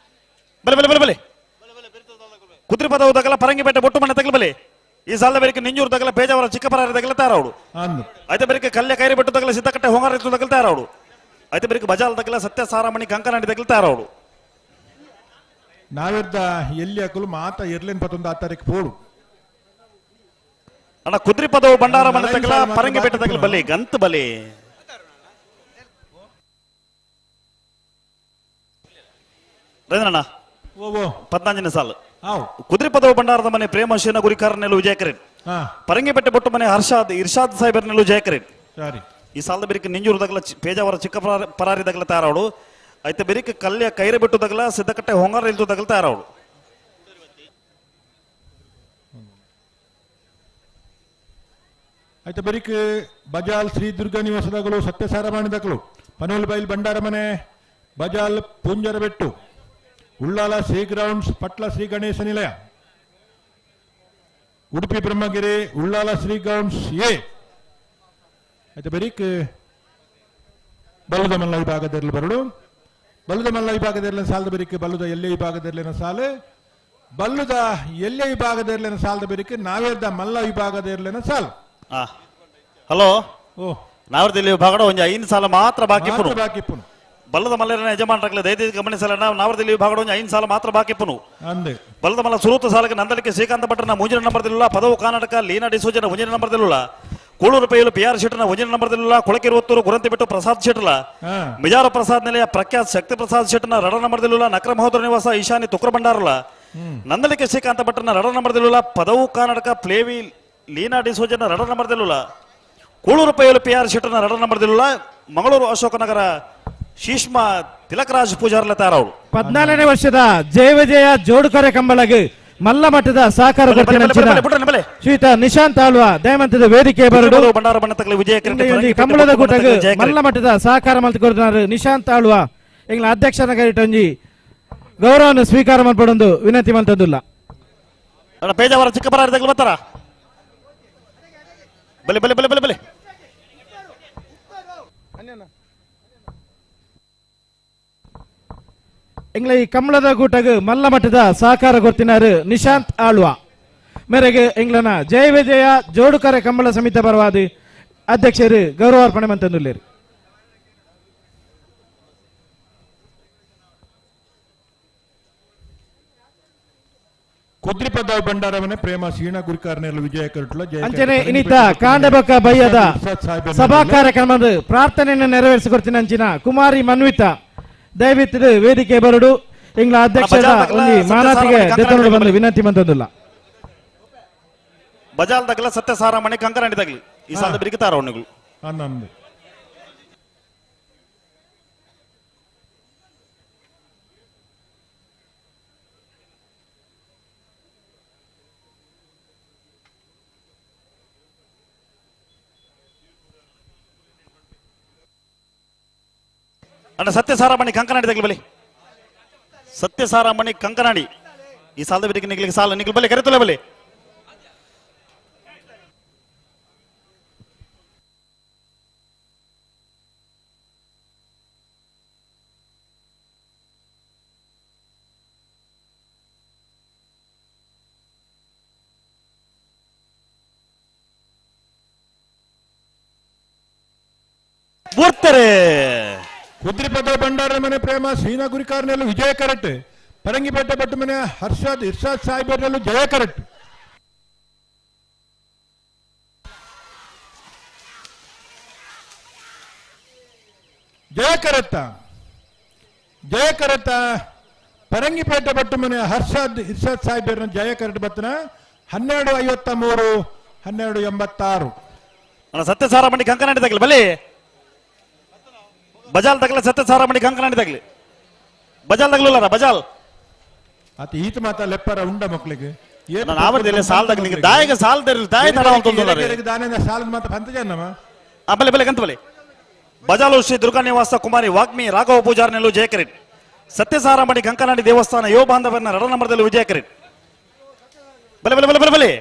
ಬಲೆ ಬಲೆ ಬಲೆ ಬಲೆ ಕುದುರೆ ಪದವು ತಗಲ ಪರಂಗಿ ಬೆಟ್ಟ ಬೊಟ್ಟು ಮಣ್ಣ ತಗಲ ಬಲೆ. ಈ ಸಾಲ ಬೇರಿಕೆ ನಿಂಜೂರು ತಗಲ ಪೇಜಾವರ ಚಿಕ್ಕಪರಾರಿ ತಗಲ ತಾರವಡು. ಐತೆ ಬೇರಿಕೆ ಕಲ್ಯ ಕೈರಿ ಬೆಟ್ಟು ತಗಲ ಸಿದ್ದಕಟ್ಟೆ ಹೊಂಗಾರ ತಗಲ ತಾರವಡು. ಐತೆ ಬೇರಿಕೆ ಬಜಾಲ್ ತಗಲ ಸತ್ಯ ಸಾರಾಮಣಿ ಕಂಕನಾಡಿ ತಗಲ ತಾರವಡು. ನಾವೆದ್ದ ಎಲ್ಲಿ ಹಾಕಲು ಮಾತ ಇರ್ಲೇನ್ ಪತ್ತೊಂದು ಆ ತಾರೀಕು ಪೋಡು ಅಣ್ಣ. ಕುದುರೆ ಪದವು ಭಂಡಾರ ಮಣ್ಣ ತಗಲ ಪರಂಗಿ ಬೆಟ್ಟ ತಗಲ ಬಲಿ ಗಂತ ಬಲಿ. ರವೀಂದ್ರಣ್ಣ 14ನೇ ಸಾಲು ಕುದ್ರಿಪದವು ಭಂಡಾರದ ಮನೆ ಪ್ರೇಮ ಶೀನ ಗುರಿಕಾರನೆಲ್ಲು ವಿಜಯಕರೇನ್. ಪರಂಗಿಪೇಟೆ ಬೊಟ್ಟು ಮನೆ ಹರ್ಷಾದ್ ಇರ್ಷಾದ್ ಸಾಹೇಬರ್ನೆಲ್ಲು ಜಯಕರೇನ್. ಈ ಸಾಲದ ಬೆರಿಕೆ ನಿಂಜೂರು ದಗಲ ಪೇಜಾವರ ಚಿಕ್ಕ ಪರಾರಿ ದಗಲ ತಯಾರಾವಡು. ಐತೆ ಬೆರಿಕೆ ಕಲ್ಯ ಕೈರೆ ಬಿಟ್ಟು ದಗಲ ಸಿದ್ದಕಟ್ಟೆ ಹೊಂಗಾರ ಇಲ್ತು ದಗಲ ತಯಾರಾವಡು. ಆಯ್ತು ಬೆರಿಕೆ ಬಜಾಲ್ ಶ್ರೀ ದುರ್ಗಾ ನಿವಾಸದಗಳು ಸತ್ಯಸಾರಮಾಣಿ ದಕಲು ಪನೋಲ್ ಬೈಲ್ ಭಂಡಾರ ಮನೆ ಬಜಾಲ್ ಪೂಂಜರಬೆಟ್ಟು ಉಳ್ಳಾಲ ಶ್ರೀ ಗ್ರೌಂಡ್ಸ್ ಪಟ್ಲ ಶ್ರೀ ಗಣೇಶ ನಿಲಯ ಉಡುಪಿ ಬ್ರಹ್ಮಗಿರಿ ಉಳ್ಳಾಲ ಶ್ರೀ ಗ್ರೌಂಡ್ಸ್ ಎ. ಆಯ್ತು ಬೆರಿಕ್ ಬಲ್ಲದ ಮಲ್ಲ ವಿಭಾಗದಲ್ಲಿ ಬರಡು. ಬಲ್ಲದ ಮಲ್ಲ ವಿಭಾಗದಲ್ಲಿ ಸಾಲದ ಬೆರಿಕೆ ಬಲ್ಲದ ಎಲ್ಲೆ ವಿಭಾಗದಲ್ಲಿನ ಸಾಲು ಬಲ್ಲದ ಎಲ್ಲೆ ವಿಭಾಗದಲ್ಲಿನ ಸಾಲದ ಬೆರಿಕೆ ನಾವೇದ ಮಲ್ಲ ವಿಭಾಗದಲ್ಲಿನ ಸಾಲು. ಹಲೋ ನಾವರ್ದಲ್ಲಿ ವಿಭಾಗದ ಒಂದು 5 ಸಾಲ ಮಾತ್ರ ಬಾಕಿ ಬಾಕಿ ಪುನು. ಬಲ್ಲದ ಮಲ್ಲರನ್ನ ಯಜಮಾನರಾಗಲಿ ದಯದೀ ಗಮನಿಸಲ್ಲ. ನಾವು ನಾವರ್ದಲ್ಲಿ ವಿಭಾಗದ ಒಂದು 5 ಸಾಲ ಮಾತ್ರ ಬಾಕಿ ಪುನು. ಬಲ್ಲದ ಮಲ್ಲ ಸುರೂತ ಸಾಲಕ್ಕೆ ನಂದಲಿಕೆ ಶ್ರೀಕಾಂತ ಭಟ್ರನ ಮುಂಜಿನ ನಂಬರ್ದಿಲ್ಲ. ಪದವು ಕರ್ನಾಟಕ ಲೀನಾ ಡಿಸೋಜನ ಮುಂಜಿನ ನಂಬರ್ದಿಲ್ಲ. ಕೂಳೂರು ಪೈಲು ಪಿ ಆರ್ ಶೆಟ್ಟರ್ನ ಒಂಜಿನ ನಂಬರ್ದಿಲ್ಲ. ಕೊಳಕಿರುವತ್ತೂರು ಗುರಂತಿ ಬಿಟ್ಟು ಪ್ರಸಾದ್ ಶೆಟ್ಟರ್ಲ ಮಿಜಾರ ಪ್ರಸಾದ್ ನಿಲಯ ಪ್ರಖ್ಯಾತ್ ಶಕ್ತಿ ಪ್ರಸಾದ್ ಶೆಟ್ಟರ್ನ ರಡ ನಂಬರ್ದಿಲ್ಲ. ನಕ್ರ ಮಹೋದರ ನಿವಾಸ ಈಶಾನಿ ತುಕ್ರ ಭಂಡಾರಲ ನಂದಲಿಕೆ ಶ್ರೀಕಾಂತ ಭಟ್ರನ ರಡ ನಂಬರ್ದಿಲ್ಲ. ಪದವು ಕರ್ನಾಟಕ ಪ್ಲೇವಿ ಲೀನಾ ಡಿಸೋಜನ ರಡ ನಂಬರ್ದಿಲ್ಲ. ಕೂಳೂರು ಪೈಲು ಪಿ ಆರ್ ಶೆಟ್ಟರ್ನ ರಡ ನಂಬರ್ದಿಲ್ಲ. ಮಂಗಳೂರು ಅಶೋಕನಗರ ಶೀಷ್ಮಾ ತಿಲಕರಾಜ್ ಪೂಜಾರ್ಲ ತಯಾರವರು. 14ನೇ ವರ್ಷದ ಜಯ ವಿಜಯ ಜೋಡುಕರೆ ಕಂಬಳಗೆ ಮಲ್ಲ ಮಟ್ಟದ ಸಹಕಾರ ಶ್ರೀತ ನಿಶಾಂತ್ ಆಳ್ವ ದಯಮಂತದ ವೇದಿಕೆ ಬರಡು. ಕಂಬಳದ ಕೂಟಕ್ಕೆ ಮಲ್ಲ ಮಟ್ಟದ ಸಹಕಾರ ಮಲ್ತುಕೊಡ್ತಾರೆ ನಿಶಾಂತ್ ಆಳ್ವ ಎಂಗ್ಲ ಅಧ್ಯಕ್ಷನ ಕೈಟೊಂಜಿ ಗೌರವವನ್ನು ಸ್ವೀಕಾರ ಮಲ್ಪಡೊಂದು ವಿನಂತಿ ಮಲ್ತೊಂದುಲ್ಲ. ಪೇಜಾವರ ಚಿಕ್ಕ ಪರಾರಿ ಬರ್ತಾರ ಬಲೆ ಬಲೆ ಬಲೆ ಬಲೆ ಬಲೆ. ಎಂಗ್ಲ ಈ ಕಮಲದ ಕೂಟಗ್ ಮಲ್ಲ ಮಟ್ಟದ ಸಹಕಾರ ಕೊಡ್ತಿನಾರು ನಿಶಾಂತ್ ಆಳ್ವ ಮೇರೆಗೆ ಎಂಗ್ಲನ ಜಯ ವಿಜಯ ಜೋಡುಕರೆ ಕಂಬಳ ಸಮಿತಿ ಪರವಾದ ಅಧ್ಯಕ್ಷರು ಗೌರವಾರ್ಪಣೆ ಮಂತಂದುಲ್ಲೇರು. ಕುದ್ರಿಪದ ಭಂಡಾರವನೇ ಪ್ರೇಮ ಸೀಣ ಗುರಿಕಾರನೆಲ್ಲ ವಿಜಯ ಕರ್ಟ್ಲ ಅಂಚನೆ ಇನ್ನಿತ ಕಾಂಡಬಕ ಬಯ್ಯದ ಸಭಾ ಕಾರ್ಯಕ್ರಮದ ಪ್ರಾರ್ಥನೆಯನ್ನು ನೆರವೇರಿಸಿಕೊಡ್ತೀನಿ ಅಂಚಿನ ಕುಮಾರಿ ಮನ್ವಿತಾ ದಯವಿಟ್ಟು ವೇದಿಕೆ ಬರಡು. ಎಂಗ್ಲ ಅಧ್ಯಕ್ಷರ ಮಾನಾತಿಗೆ ಬಂದು ವಿನಂತಿ ಮಂತಂದುಲ್ಲ. ಬಜಾಲ್ ತಗಲ ಸತ್ಯಸಾರ ಮಣಿ ಕಂಕರಾಣಿ ತಗಲಿ ಈ ಸಾಲದ ಬಿರಿಕತಾರ ಅವನುಗಳು. ಅಣ್ಣ ಸತ್ಯಸಾರಮಣಿ ಕಂಕನಾಡಿ ತಗಲಿ ಬಲಿ. ಸತ್ಯಸಾರಮಣಿ ಕಂಕನಾಡಿ ಈ ಸಾಲದ ಬಿರಿಕೆ ನಿಗ್ಲಿಕ್ಕೆ ಸಾಲ ನಿಗ್ಲು ಬಲಿ ಕರೆತುಲೆ ಬಲಿ. ಬರ್ತಾರೆ ಕುದ್ರಿಪದ ಭಂಡಾರ ಮನೆ ಪ್ರೇಮ ಸೀನಾ ಗುರಿಕಾರನಲ್ಲೂ ವಿಜಯ ಕರೆಕ್ಟ್ ಪರಂಗಿಪೇಟೆ ಭಟ್ಟ ಮನೆ ಹರ್ಷಾದ್ ಇರ್ಷಾದ್ ಸಾಹೇಬರಲ್ಲೂ ಜಯ ಕರೆಕ್ಟ್. ಜಯ ಕರತ್ತ ಜಯ ಕರತ್ತ ಪರಂಗಿಪೇಟೆ ಭಟ್ಟ ಮನೆ ಹರ್ಷಾದ್ ಇರ್ಷಾದ್ ಸಾಹೇಬರನ್ನ ಜಯ ಕರೆಕ್ಟ್ ಬತ್ತನ 12:53 12:86. ಸತ್ಯಸಾರ ಮಣಿ ಕಂಕನಾಡಿ ತಗಲಿ ಬಲಿ. ಬಜಾಲ್ ತಗಲ ಸತ್ಯಸಾರ ಮಣಿ ಕಂಕನಾಡಿ ತಗಲಿ. ಬಜಾಲ್ ತಗಲಿಲ್ಲ ಬಜಾಲ್ ಆತ ಈತ ಮಾತ ಲೆಪ್ಪರ ಉಂಡ ಮಕ್ಕಳಿಗೆ ದಾಯಗ ಸಾಲ ದಾಯ ಸಾಲದ ಮಾತ ಪಂತ ಜನ್ನಮ್ಮ. ಬಲೆ ಬಲೆ ಕಂತ ಬಲೆ. ಬಜಾಲು ಶ್ರೀ ದುರ್ಗಾ ನಿವಾಸ ಕುಮಾರಿ ವಾಗ್ಮಿ ರಾಘವ ಪೂಜಾರ್ನೆಲ್ಲು ಜಯಕರಿನ್. ಸತ್ಯಸಾರಮಣಿ ಕಂಕನಾಡಿ ದೇವಸ್ಥಾನ ಯುವ ಬಾಂಧವರನ್ನ ರಡ ನಂಬರ್ದಲ್ಲಿ ವಿಜಯಕರಿನ್. ಬಲೆ ಬಲೆ ಬಲೆ ಬಲೆ ಬಲೆ.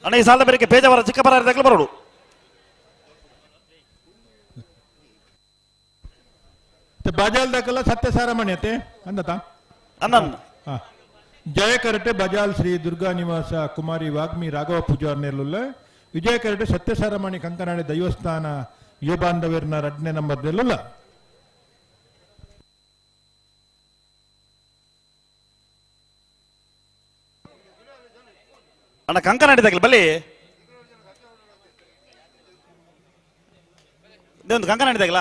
ಅಣ್ಣ ಈ ಸಾಲದ ಬೇರೆ ಪೇಜಾವರ ಚಿಕ್ಕ ಪರಾರಿ ತಗಲು ಬರೋಡು. ಬಜಾಲ್ ದಕಲ ಸತ್ಯಸಾರಮಣಿ ಅತ್ತೆ ಅಂದತ ಅಂದ ಜಯ ಕರಟೆ ಬಜಾಲ್ ಶ್ರೀ ದುರ್ಗಾ ನಿವಾಸ ಕುಮಾರಿ ವಾಗ್ಮಿ ರಾಘವ ಪೂಜಾರ್ನೆಲ್ಲುಲ್ಲ ವಿಜಯ ಕರಟೆ ಸತ್ಯಸಾರಮಣಿ ಕಂಕನಾಡಿ ದೈವಸ್ಥಾನ ಯುವ ಬಾಂಧವ್ಯರ್ನ ರಡ್ನೇ ನಂಬರ್ದೆಲ್ಲುಲ್ಲ. ಅಣ್ಣ ಕಂಕನಾಡಿ ತಗಲ್ ಬಲ್ಲಿ ಒಂದು ಕಂಕನಾಡಿ ತಗಲ.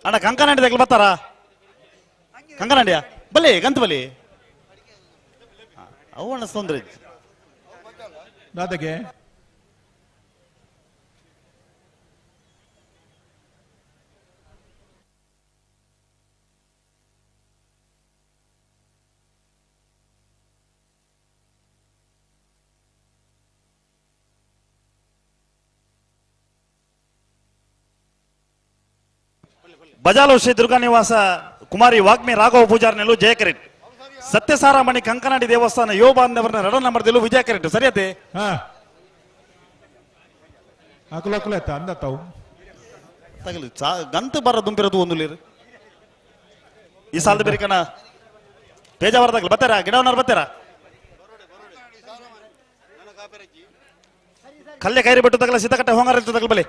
ಅಣ್ಣ ಕಂಕನಾಡಿ ತಗಲ್ ಬರ್ತಾರಾ? ಕಂಕನಾಡಿಯ ಬಲ್ಲಿ ಗಂತ ಬಲಿ ಅವು ಅಣ್ಣ ತೊಂದ್ರೆ ದಾದಗೆ ಬಜಾಲು ಶ್ರೀ ದುರ್ಗಾ ನಿವಾಸ ಕುಮಾರಿ ವಾಗ್ಮಿ ರಾಘವ ಪೂಜಾರ್ನೆಲ್ಲು ಜಯಕರೆಟ್. ಸತ್ಯಸಾರಮಣಿ ಕಂಕನಾಡಿ ದೇವಸ್ಥಾನ ಯೋ ಬಾಂಧವರನ್ನ ರಡ ನಂಬರ್ದಲ್ಲೂ ವಿಜಯ ಕರೆಟ್ ಸರಿಯತೆ. ತಗಲಿ ಗಂತು ಬರ ದುಂಪಿರೋದು ಒಂದು ಲೀರು ಈ ಸಾಲದ ಬೇರೆ ಕಣ ಪೇಜಾವರ ತಗಲಿ ಬರ್ತಾರಾ? ಗಿಡವನ್ನಾರು ಬರ್ತಾರಾ? ಕಲ್ಲೆ ಕೈರಿ ಬಿಟ್ಟು ತಗಲ ಸೀತಕಟ್ಟೆ ಹೊಂಗಾರ ತಗಲ್ ಬಲಿ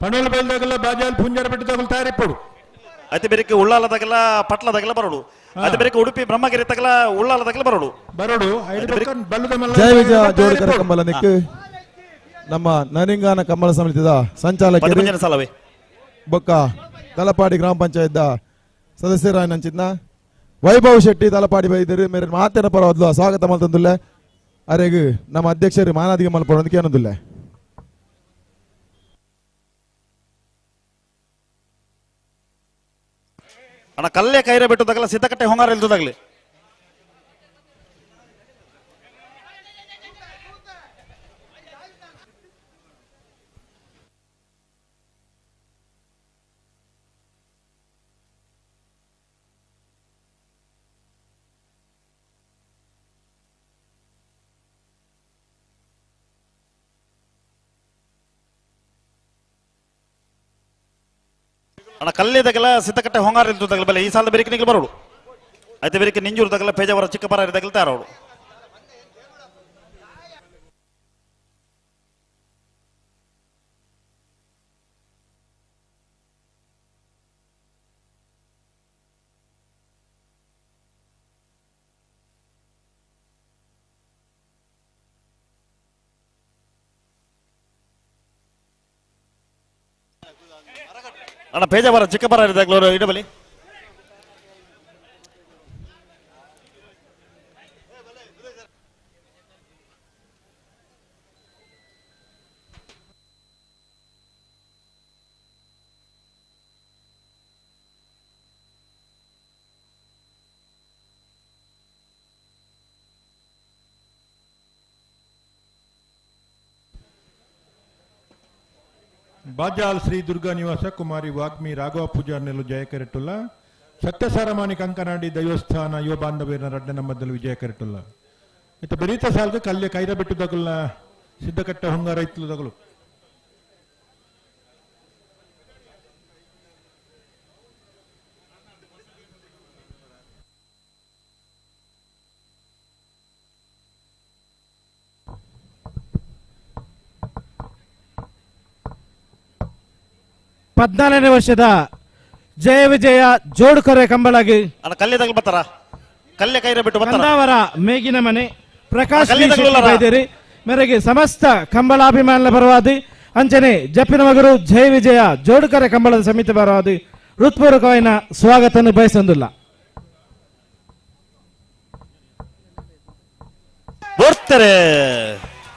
ಪಣೋಲ್ ಬೈಲ್ದಾಗಲ್ಲ ಬಾಜಾಲ್ ಪುಂಜಾರ ಬಿಟ್ಟು ತಗಲ್ ತಯಾರಿಪ್ಪಡು. ಅತಿ ಬೇರೆ ಉಳ್ಳಾಲ ತಗಲ ಪಟ್ಲ ತಗಲ ಬರೋಡು. ಅತಿ ಬೇರೆ ಉಡುಪಿ ಬ್ರಹ್ಮಗಿರಿ ತಗಲ ಉಳ್ಳಾಲ ತಗಲ ಬರೋಡು ಬರೋಡು. ಜಯ ವಿಜಯ ಜೋಡುಕರ ಕಂಬಳ ನಿಕ್ಕು ನಮ್ಮ ನರಿಂಗಾನ ಕಂಬಳ ಸಮಿತಿದ ಸಂಚಾಲಕರು ಬೊಕ್ಕ ತಲಪಾಡಿ ಗ್ರಾಮ ಪಂಚಾಯತ್ ಸದಸ್ಯರಾಯನಂಚಿನ ವೈಭವ್ ಶೆಟ್ಟಿ ತಲಪಾಡಿ ಬೈದರು ಮೇರೆ ಮಾತೇನ ಪರವಾದ್ಲು ಸ್ವಾಗತ ಮಲ್ತಂದುಲ್ಲೆ. ಅರೆಗು ನಮ್ಮ ಅಧ್ಯಕ್ಷರು ಮಾನಾದಿಗೆ ಮಲ್ಪಡೋದಕ್ಕೆ ಏನೊಂದುಲ್ಲೆ. ಅಣ್ಣ ಕಲ್ಲೇ ಕೈರೆ ಬಿಟ್ಟು ತಗಲ ಸಿದ್ದಕಟ್ಟೆ ಹೊಂಗಾರ ಇಲ್ದು ತಗಲಿ. ಅಣ್ಣ ಕಲ್ಲೇ ತಗಲ ಸಿದ್ದಕಟ್ಟೆ ಹೊಂಗಾರ ಇಲ್ದು ತಗಲ ಬಲೆ ಈ ಸಾಲದ ಬೇರೆ ನಿಗಲು ಬರೋಡು. అయితే ಬೇರೆ ನಿಂಜೂರು ತಗಲ ಪೇಜಾವರ ಚಿಕ್ಕಪರ ತಗಲ ತಯಾರೋಡು. ಅಣ್ಣ ಪೇಜಾವರ ಚಿಕ್ಕಪರ ತಗಲೋರು ಇಡಬಲಿ. ಬಾಜಾಲ್ ಶ್ರೀ ದುರ್ಗಾ ನಿವಾಸ ಕುಮಾರಿ ವಾಗ್ಮಿ ರಾಘವ ಪೂಜಾರ್ನೆಲ್ಲು ಜಯ ಕರೆಟುಲ್ಲ. ಸತ್ಯಸಾರಮಾನಿ ಕಂಕನಾಡಿ ದೈವಸ್ಥಾನ ಯುವ ಬಾಂಧವ್ಯರ ರಡ್ಡ ನಮ್ಮದಲ್ಲಿ ವಿಜಯ ಕರೆಟುಲ್ಲ. ಇತ್ತ ಬೆರೀತ ಸಾಲ್ಗ ಕಲ್ಯ ಕೈರ ಬಿಟ್ಟು ತಗಲ್ನ ಸಿದ್ದಕಟ್ಟ ಹೊಂಗಾರ ಇತ್ತಲು ತಗಲು. 14ನೇ ವರ್ಷದ ಜಯ ವಿಜಯ ಜೋಡುಕೊರೆ ಕಂಬಳಗಿ ಕಂದಾವರ ಮೇಗಿನ ಮನೆ ಪ್ರಕಾಶ್ ಬೈದೇರಿ ಮೇರೆಗೆ ಸಮಸ್ತ ಕಂಬಳಾಭಿಮಾನದ ಪರವಾದಿ ಅಂಚನೆ ಜಪ್ಪಿನ ಮಗರು ಜಯ ವಿಜಯ ಜೋಡುಕರೆ ಕಂಬಳದ ಸಮಿತಿ ಪರವಾದಿ ಹೃತ್ಪೂರ್ವಕವಾದ ಸ್ವಾಗತವನ್ನು ಬಯಸೊಂದಿಲ್ಲ.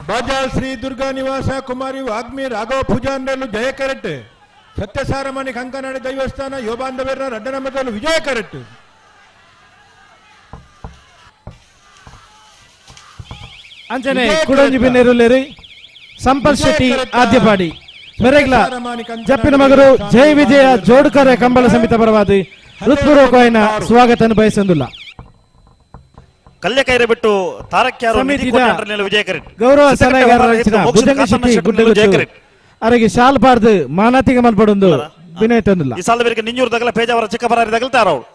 ಬಾಜಾಲ್ ಶ್ರೀ ದುರ್ಗಾ ನಿವಾಸ ಕುಮಾರಿ ವಾಗ್ಮಿ ರಾಘವ ಪೂಜಾಂಡಲು ಜಯ ಕರೆಟ್ ಸತ್ಯಸಾರಮಣಿ ಕಂಕನಾಡಿ ದೈವಸ್ಥಾನ ಯೋಬಾಂಧವೀರನ ರಡ್ಡನ ಮತಲು ವಿಜಯ ಕರೆಟ್. ಅಂಚನೆ ಕುಡಂಜಿ ಬಿನ್ನೆರುಲ್ಲೇರಿ ಸಂಪತ್ ಶೆಟ್ಟಿ ಆದ್ಯಪಾಡಿ ಮೆರೆಗ್ಲ ಜಪ್ಪಿನ ಮಗರು ಜಯ ವಿಜಯ ಜೋಡುಕರೆ ಕಂಬಳ ಸಮಿತಿ ಪರವಾದಿ ಹೃತ್ಪೂರ್ವಕವಾದ ಸ್ವಾಗತವನ್ನು ಬಯಸೊಂದಿಲ್ಲ. ಕಲ್ಯಕೈರೆ ಬಿಟ್ಟು ತಾರಕ್ಯಾರು ಗೌರವ ಸಲಹೆಗಾರರಾದ ಭುಜಂಗ ಶೆಟ್ಟಿ ಗುಡ್ಡಗುತ್ತು ಅವರಿಗೆ ಶಾಲ್ ಪಾರ್ದು ಮಾನಾತಿಗೆ ಮಲ್ಪಡೊಂದು ವಿನಯ ತಂದಿಲ್ಲ. ಈ ಸಾಲದ ಬೇರೆ ನಿಂಜೂರು ತಗಲ ಪೇಜಾವರ ಚಿಕ್ಕಬರಾರಿ ತಗಲ್ತಾರ ಅವರು.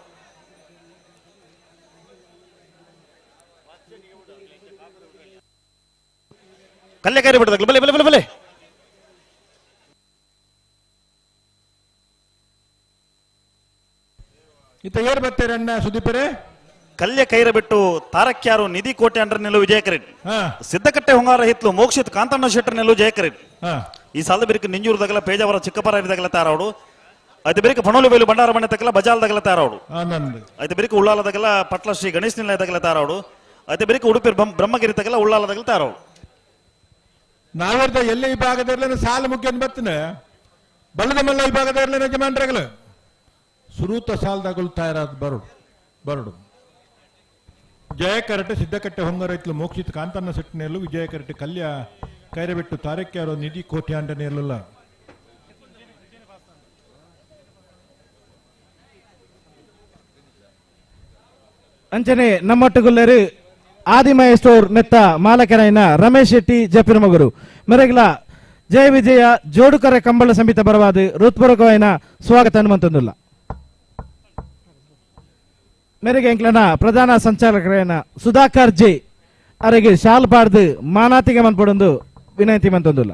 ಕಲ್ಯಕಾರಿ ಬಿಡದಗ್ಲು ಬಲೆ ಬಲೆ ಬಲೆ ಬಲೆ ಇತ್ತ ಏರ್ ಬತ್ತೀರಣ್ಣ ಸುದೀಪರೇ? ಕಲ್ಯ ಕೈರ ಬಿಟ್ಟು ತಾರಕ್ಯಾರು ನಿಧಿ ಕೋಟೆ ಅಂಡ್ರ ನಿಲ್ಲು ವಿಜಯಕರಿನ್. ಸಿದ್ದಕಟ್ಟೆ ಹೊಂಗಾರ ಹಿತ್ಲು ಮೋಕ್ಷಿತ್ ಕಾಂತಣ್ಣ ಶೆಟ್ಟರ್ ನಿಲ್ಲು ಜಯಕರಿನ್. ಈ ಸಾಲದ ಬಿರುಕು ನಿಂಜೂರು ದಗಲ ಪೇಜಾವರ ಚಿಕ್ಕಪರ ದಗಲ ತಾರಾವಡು. ಐತೆ ಬಿರುಕು ಪಣೋಲಿ ಬೇಲು ಬಂಡಾರ ಮನೆ ತಕಲ ಬಜಾಲ್ ದಗಲ ತಾರಾವಡು. ಐತೆ ಬಿರುಕು ಉಳ್ಳಾಲ ದಗಲ ಪಟ್ಲ ಶ್ರೀ ಗಣೇಶ್ ನಿಲಯ ದಗಲ ತಾರಾವಡು. ಐತೆ ಬಿರುಕು ಉಡುಪಿ ಬ್ರಹ್ಮಗಿರಿ ತಗಲ ಉಳ್ಳಾಲ ದಗಲ ತಾರಾವಡು. ನಾವರ್ದ ಎಲ್ಲಿ ಈ ಭಾಗದಲ್ಲಿ ಸಾಲ ಮುಖ್ಯ ಬರ್ತನೆ ಬಲ್ಲದ ಮಲ್ಲ ಈ ಭಾಗದಲ್ಲಿ ಯಜಮಾನ್ರಗಲು ಸುರೂತ ಸಾಲದಾಗಲು ತಯಾರಾದ ಬರುಡು ಬರುಡು. ಜಯಕರಟೆ ಸಿದ್ದಕಟ್ಟೆ ಹೊಂಗರೈತ್ಲು ಮೋಕ್ಷಿತ್ ಕಾಂತಣ್ಣ ಸೆಟ್ಟಿನೇರ್ಲು ವಿಜಯಕರಟೆ ಕಲ್ಯ ಕೈರಬಿಟ್ಟು ತಾರಕ್ಯಾರೋ ನಿಧಿ ಕೋಟೆ ಅಂಡ ನೇರ್ಲಲ್ಲ. ಅಂಚನೆ ನಮ್ಮೊಟ್ಟುಗುಲ್ಲರು ಆದಿಮಯ ಸ್ಟೋರ್ ನೆತ್ತ ಮಾಲಕರಾಯನ ರಮೇಶ್ ಶೆಟ್ಟಿ ಜಪಿರಮಗುರು ಮೆರಗ್ಲ ಜಯ ವಿಜಯ ಜೋಡುಕರ ಕಂಬಳ ಸಮಿತ ಬರವಾದ ಹೃತ್ಪೂರ್ವಕವಾಯಿನ ಸ್ವಾಗತ ಹನುಮಂತಂದುಲ್ಲ. ಮೇರೆಗೆ ಎಂಕ್ಲನ ಪ್ರಧಾನ ಸಂಚಾಲಕರಾಯನ ಸುಧಾಕರ್ ಜೆ ಅರೆಗೆ ಶಾಲ್ ಪಾಡ್ದು ಮಾನಾತಿಗೆ ಮನ್ಪಡೊಂದು ವಿನಂತಿ ಮಂತಂದುಲ್ಲ.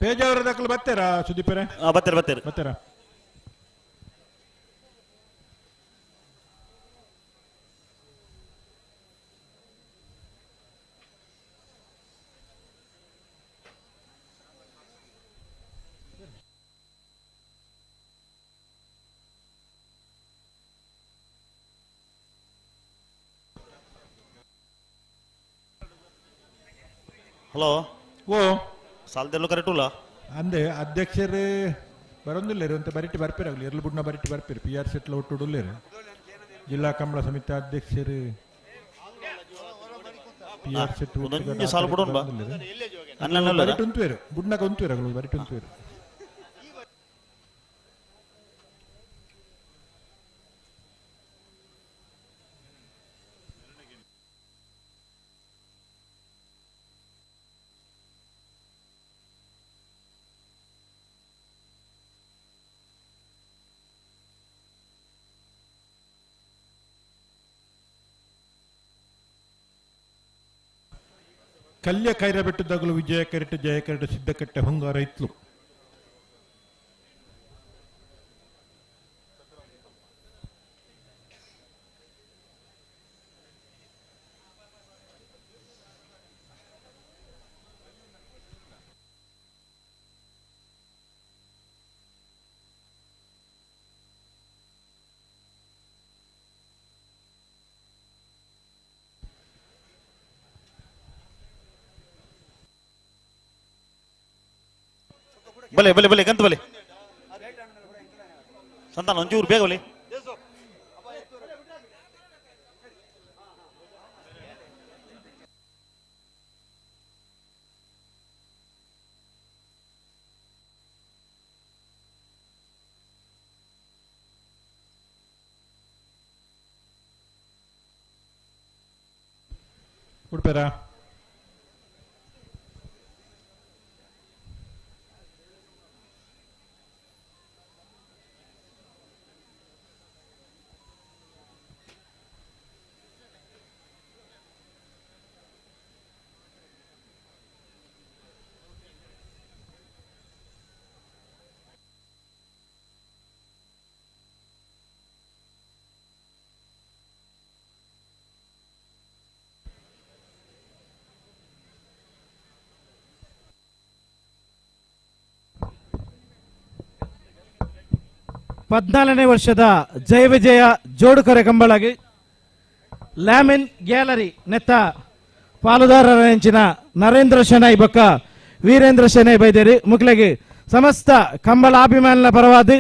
ಪೇಜಾವರ ದಾಖಲು ಬರ್ತೀರಾ ಸುದೀಪರೇ? ಬರ್ತೀರ ಬರ್ತೀರ ಬರ್ತೀರಾ. ಹಲೋ ಓ ಸಾಲದೆಲ್ಲೂ ಕರೆಕ್ಟ್ ಉಲ್ಲ ಅಂದೆ ಅಧ್ಯಕ್ಷರು ಬರೊಂದಿಲ್ಲ ಅಂತ ಬರಿಟಿ ಬರ್ಪಿರಾಗಲಿ ಎರ್ಲು ಬುಡ್ನ ಬರಿಟಿ ಬರ್ಪಿರು ಪಿ ಆರ್ ಸೆಟ್ಲ ಒಟ್ಟು ಜಿಲ್ಲಾ ಕಂಬಳ ಸಮಿತಿ ಅಧ್ಯಕ್ಷರು ಪಿ ಆರ್ ಸೆಟ್ ಬರಿಟಿ ಉಂತುವೇರು ಬುಡ್ನಕ ಉಂತುವೇರು ಬರಿಟಿ ಉಂತುವೇರು. ಕಲ್ಯ ಕೈರ ಬೆಟ್ಟದಾಗಲು ವಿಜಯ ಕರೆಟೆ ಜಯ ಕರೆಟೆ ಸಿದ್ದಕಟ್ಟೆ ಹೊಂಗಾರ ಇತ್ಲು. ಬಲೆ ಬಲೆ ಬಲೆ ಗಂತ ಬಲೆ ಸಂತಾನ ಒಂಚೂರು ಬೇಗ ಬಲೆ. ಉಡುಪೇರ 14ನೇ ವರ್ಷದ ಜಯ ವಿಜಯ ಜೋಡುಕರೆ ಕಂಬಳಗಿ ಲ್ಯಾಮಿನ್ ಗ್ಯಾಲರಿ ನೆತ್ತ ಪಾಲುದಾರರ ಹೆಂಚಿನ ನರೇಂದ್ರ ಶೆಣೈ ಬೊಕ್ಕ ವೀರೇಂದ್ರ ಶೆಣೈ ಬೈದೇರಿ ಮುಕ್ಲೆಗೆ ಸಮಸ್ತ ಕಂಬಳಾಭಿಮಾನಿನ ಪರವಾದ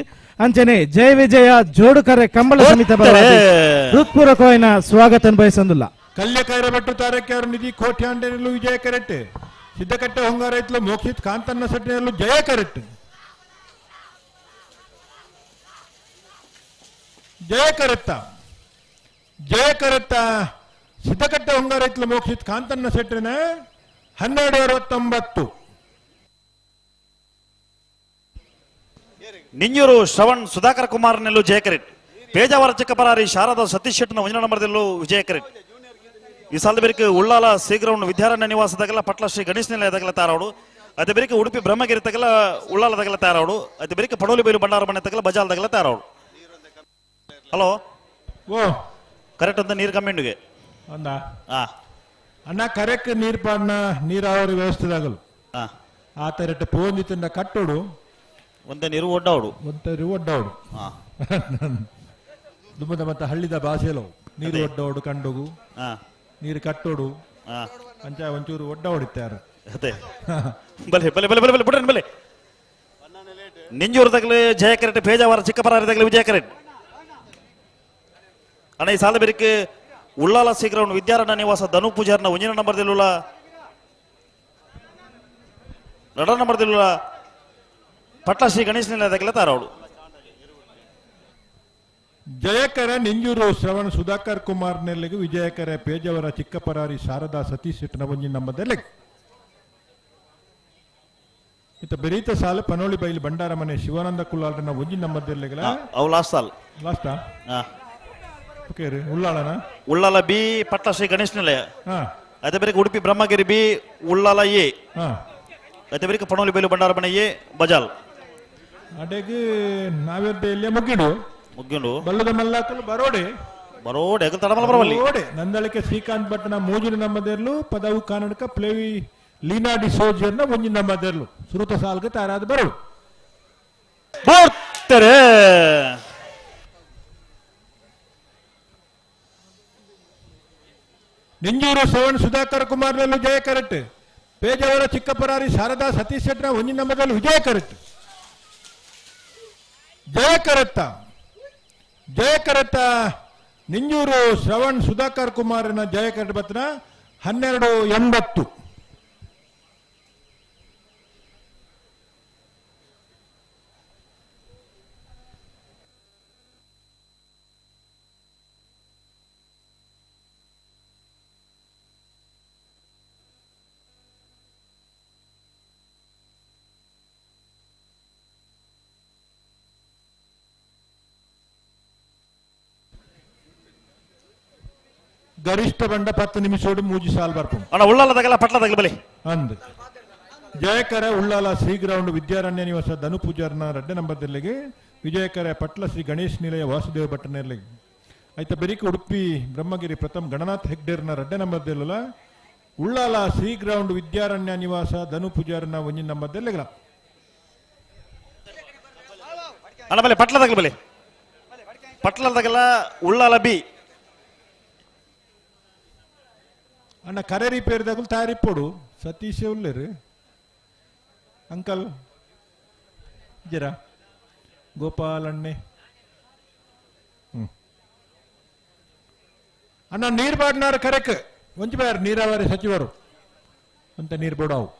ಅಂಚನೆ ಜಯ ವಿಜಯ ಜೋಡುಕರೆ ಕಂಬಳ ಸಮಿತಿ ಪರವಾದ ಹೃತ್ಪೂರ್ವಕವಾಯಿನ ಸ್ವಾಗತ ಬಯಸಂದುಲ್ಲ. ಕಲ್ಯ ಕೈರಬಟ್ಟು ತಾರಕ್ಕೆ ಅವರು ನಿಧಿ ಕೋಟ್ಯಾಂಡನಲ್ಲೂ ವಿಜಯ ಕರೆಕ್ಟ್, ಸಿದ್ದಕಟ್ಟೆ ಹೊಂಗಾರೈತ್ಲು ಮೋಕ್ಷಿತ್ ಕಾಂತನ್ನ ಸೆಟ್ಟಿನಲ್ಲೂ ಜಯ ಕರೆಕ್ಟ್, ಜಯ ಕರೆತ್ತ ಜಯ ಕರೆತ್ತ ಸಿದ್ದಕಟ್ಟೆ ಹೊಂಗಾರೈತ್ಲು ಮೋಕ್ಷಿತ್ ಕಾಂತನ್ನ ಸೆಟ್ಟಿನ 12:69. ನಿಂಜೂರು ಶ್ರವಣ್ ಸುಧಾಕರ್ ಕುಮಾರ್ ನೆಲ್ಲು ಜಯ ಕರೆಕ್ಟ್, ಪೇಜಾವರ ಚಿಕ್ಕಪರಾರಿ ಶಾರದಾ ಸತೀಶ್ ಶೆಟ್ಟಿನ ಒಂಜನ ನಂಬರ್ದಲ್ಲೂ ವಿಜಯ ಕರೆಕ್ಟ್. ಈ ಸಾಲದ ಬೇರಿಕೆ ಉಳ್ಳಾಲ ಶ್ರೀಗ್ರೌಂಡ್ ವಿದ್ಯಾರಣ್ಯ ನಿವಾಸದಾಗಲ ಪಟ್ಲ ಶ್ರೀ ಗಣೇಶ್ ನಿಲಯದಾಗಲ ತಾರಾವಡು, ಅದೇ ಬೇರಿಕೆ ಉಡುಪಿ ಬ್ರಹ್ಮಗಿರಿ ತಗಲ ಉಳ್ಳಾಲದಾಗಲ ತಾರಾವಡು, ಅದೇ ಬೇರಿಕೆ ಪಡೋಲಿ ಬೈಲು ಭಂಡಾರ ಮನೆ ತಗಲ ಬಜಾಲ್ದಾಗಲ ತಾರಾವಡು. ಹಲೋ ಓ ಕರೆಕ್ಟ್ ಅಂತ ನೀರು ಕಮ್ಮಿಂಡುಗೆ ಅಂದ ಅಣ್ಣ ಕರೆಕ್ಟ್ ನೀರು ಪಾಡ್ನ ನೀರಾವರಿ ವ್ಯವಸ್ಥೆದಾಗಲು ಆ ತರಟ ಪೋಂದಿತ್ತಿಂದ ಕಟ್ಟೋಡು ಒಂದೇ ನೀರು ಒಡ್ಡಾವಡು ಒಂದೇ ನೀರು ಒಡ್ಡಾವಡು ದುಮ್ಮದ ಮತ್ತೆ ಹಳ್ಳಿದ ಭಾಷೆಲವು ನೀರು ಒಡ್ಡಾವಡು ಕಂಡುಗು ನೀರು ಕಟ್ಟೋಡು ಅಂಚ ಒಂಚೂರು ಒಡ್ಡಾವಡಿತ್ತಾರೆ. ಅದೇ ಬಲೆ ಬಲೆ ಬಲೆ ಬಲೆ ಬಲೆ ಬಿಡ್ರಿ ಬಲೆ. ನಿಂಜೂರು ತಗಲು ಜಯ ಕರೆಕ್ಟ್, ಪೇಜಾವರ ಚಿಕ್ಕಪರಾರಿ ತಗಲು ವಿಜಯ ಕರೆಕ್ಟ್. ಅಣ್ಣ ಈ ಸಾಲ ಬೇರಿಕೆ ಉಳ್ಳಾಲ ಶ್ರೀಗ್ರೌಂಡ್ ವಿದ್ಯಾರಣ್ಯ ನಿವಾಸ ಧನು ಪೂಜಾರ್ನ ಒಂಜಿನ ನಂಬರ್ದಿಲ್ಲ ನಡ ನಂಬರ್ದಿಲ್ಲ ಪಟ್ಲ ಶ್ರೀ ಗಣೇಶ್ ನಿಲಯದಾಗಲ ತಾರಾವಡು. ಜಯಕರ ನಿಂಜೂರು ಶ್ರವಣ್ ಸುಧಾಕರ್ ಕುಮಾರ್ ನೆಲ್ಲಿಗೆ, ವಿಜಯಕರ ಪೇಜವರ ಚಿಕ್ಕಪರಾರಿ ಶಾರದಾ ಸತೀಶ್ ಶೆಟ್ಟಿನ ಒಂಜಿ ನಂಬರ್ದಲ್ಲಿ. ಇತ್ತ ಬೆರೀತ ಸಾಲ ಪನೋಳಿ ಬೈಲು ಭಂಡಾರ ಮನೆ ಶಿವಾನಂದ ಕುಲ್ಲಾಳನ ಒಂಜಿ ನಂಬರ್ದೆಲ್ಲಿಗಲ. ಅವು ಲಾಸ್ಟ್ ಸಾಲ್ ಲಾಸ್ಟಾ? ಓಕೆ ರೀ. ಉಳ್ಳಾಳನ ಉಳ್ಳಾಲ ಬಿ ಪಟ್ಲ ಶ್ರೀ ಗಣೇಶ್ ನಿಲಯ, ಅದೇ ಬೇರೆ ಉಡುಪಿ ಬ್ರಹ್ಮಗಿರಿ ಬಿ ಉಳ್ಳಾಲ ಎ, ಅದೇ ಬೇರೆ ಪನೋಳಿ ಬೈಲು ಭಂಡಾರ ಮನೆ ಎ ಬಜಾಲ್. ಅಡೆಗೆ ನಾವೇರ್ದ ಮುಗಿಡು ಮುಗ್ಗಿಂಡು ಬಲ್ಲದ ಮಲ್ಲಾಕಲು ಬರೋಡೆ ಬರೋಡೆ ತಡಮಲ ಬರವಲ್ಲಿ ಬರೋಡೆ ನಂದಳಿಕೆ ಶ್ರೀಕಾಂತ್ ಭಟ್ನ ಮೂಜಿನ ನಂಬದೇರ್ಲು ಪದವು ಕನ್ನಡಕ ಪ್ಲೇವಿ ಲೀನಾ ಡಿಸೋಜರ್ನ ಒಂಜಿನ ನಂಬದೇರ್ಲು ಸುರುತ ಸಾಲ್ಗೆ ತಾರಾದ ಬರೋಡು ಬರ್ತಾರೆ. ನಿಂಜೂರು ಶ್ರವಣ್ ಸುಧಾಕರ್ ಕುಮಾರ್ ನಲ್ಲೂ ಜಯ ಕರೆಕ್ಟ್, ಪೇಜಾವರ ಚಿಕ್ಕಪರಾರಿ ಶಾರದಾ ಸತೀಶ್ ಶೆಟ್ಟರ ಒಂಜಿನ ನಂಬದಲ್ಲಿ ವಿಜಯ ಕರೆಕ್ಟ್. ಜಯ ಕರೆತ್ತ ಜಯ ಕರೆತ್ತ ನಿಂಜೂರು ಶ್ರವಣ್ ಸುಧಾಕರ್ ಕುಮಾರನ ಜಯ ಕರೆಕ್ಟ್ ಬತ್ನ 12:80. ಗರಿಷ್ಠ ಬಂಡ 10 ನಿಮಿಷೋಡು ಮೂಜಿ ಸಾಲ್ ಬರ್ಪು. ಅಣ್ಣ ಉಳ್ಳಾಲ ತಗಲ ಪಟ್ಲ ತಗಲ ಬಲಿ ಅಂದ್ ಜಯಕರ ಉಳ್ಳಾಲ ಶ್ರೀ ಗ್ರೌಂಡ್ ವಿದ್ಯಾರಣ್ಯ ನಿವಾಸ ಧನು ಪೂಜಾರ್ನ 2 ನಂಬರ್ದಲ್ಲಿಗೆ, ವಿಜಯಕರ ಪಟ್ಲ ಶ್ರೀ ಗಣೇಶ್ ನಿಲಯ ವಾಸುದೇವ ಭಟ್ಟನೆರ್ಲಿಗೆ, ಆಯ್ತಾ ಬೆರಿಕೆ ಉಡುಪಿ ಬ್ರಹ್ಮಗಿರಿ ಪ್ರಥಮ್ ಗಣನಾಥ್ ಹೆಗ್ಡೇರ್ನ 2 ನಂಬರ್ದಲ್ಲ ಉಳ್ಳಾಲ ಶ್ರೀ ಗ್ರೌಂಡ್ ವಿದ್ಯಾರಣ್ಯ ನಿವಾಸ ಧನು ಪೂಜಾರ್ನ 1 ನಂಬರ್ದಲ್ಲಿಗಲ. ಅಣ್ಣ ಬಲೆ ಪಟ್ಲ ತಗಲ ಬಲೆ ಪಟ್ಲ ತಗಲ ಉಳ್ಳಾಲ ಬಿ. ಅಣ್ಣ ಕರೆ ರಿಪೇರಿದಾಗಲು ತಯಾರಿಪ್ಪೋಡು ಸತೀಶ್ ಉಳ್ಳೇರು ಅಂಕಲ್ ಜರ ಗೋಪಾಲ್ ಅಣ್ಣೆ. ಅಣ್ಣ ನೀರು ಬಾಡ್ನಾರ ಕರೆಕ್ ಒಂಜಿ ಬಾರ್ ನೀರಾವರಿ ಸಚಿವರು ಅಂತ ನೀರು ಬೋಡಾವು.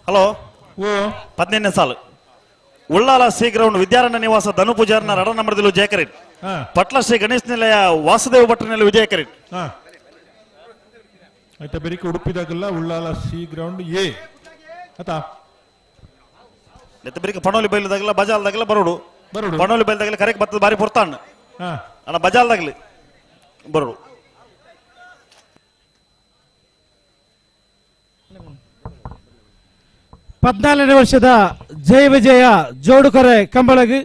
ಹಲೋ 15ನೇ ಸಾಲು ಉಳ್ಳಾಲ ಸಿ ಗ್ರೌಂಡ್ ವಿದ್ಯಾರಣ್ಯ ನಿವಾಸ ಧನು ಪೂಜಾರನ ರಡ ನಂಬರ್ದಿಲು ಜಯಕರಿನ್. ಪಟ್ಲ ಶ್ರೀ ಗಣೇಶ್ ನಿಲಯ ವಾಸುದೇವ ಭಟ್ರನಲ್ಲಿ ವಿಜಯಕರಿನ್. ಆಯ್ತಾ ಬೆರಿಕೆ ಉಡುಪಿದಾಗಲ್ಲ ಉಳ್ಳಾಲ ಸಿ ಗ್ರೌಂಡ್ ಎ ಆತಾ ನೆತ್ತ ಬೆರಿಕೆ ಪಣೋಲಿ ಬೈಲದಾಗಲ್ಲ ಬಜಾಲ್ದಾಗಲ್ಲ ಬರೋಡು ಪಣೋಲಿ ಬೈಲದಾಗಲ್ಲ ಕರೆಕ್ ಬರ್ತದ ಬಾರಿ ಪೊರ್ತಾಣ ಅಣ್ಣ ಬಜಾಲ್ದಾಗಲಿ ಬರೋಡು. 14ನೇ ವರ್ಷದ ಜಯ ವಿಜಯ ಜೋಡುಕೊರೆ ಕಂಬಳಗು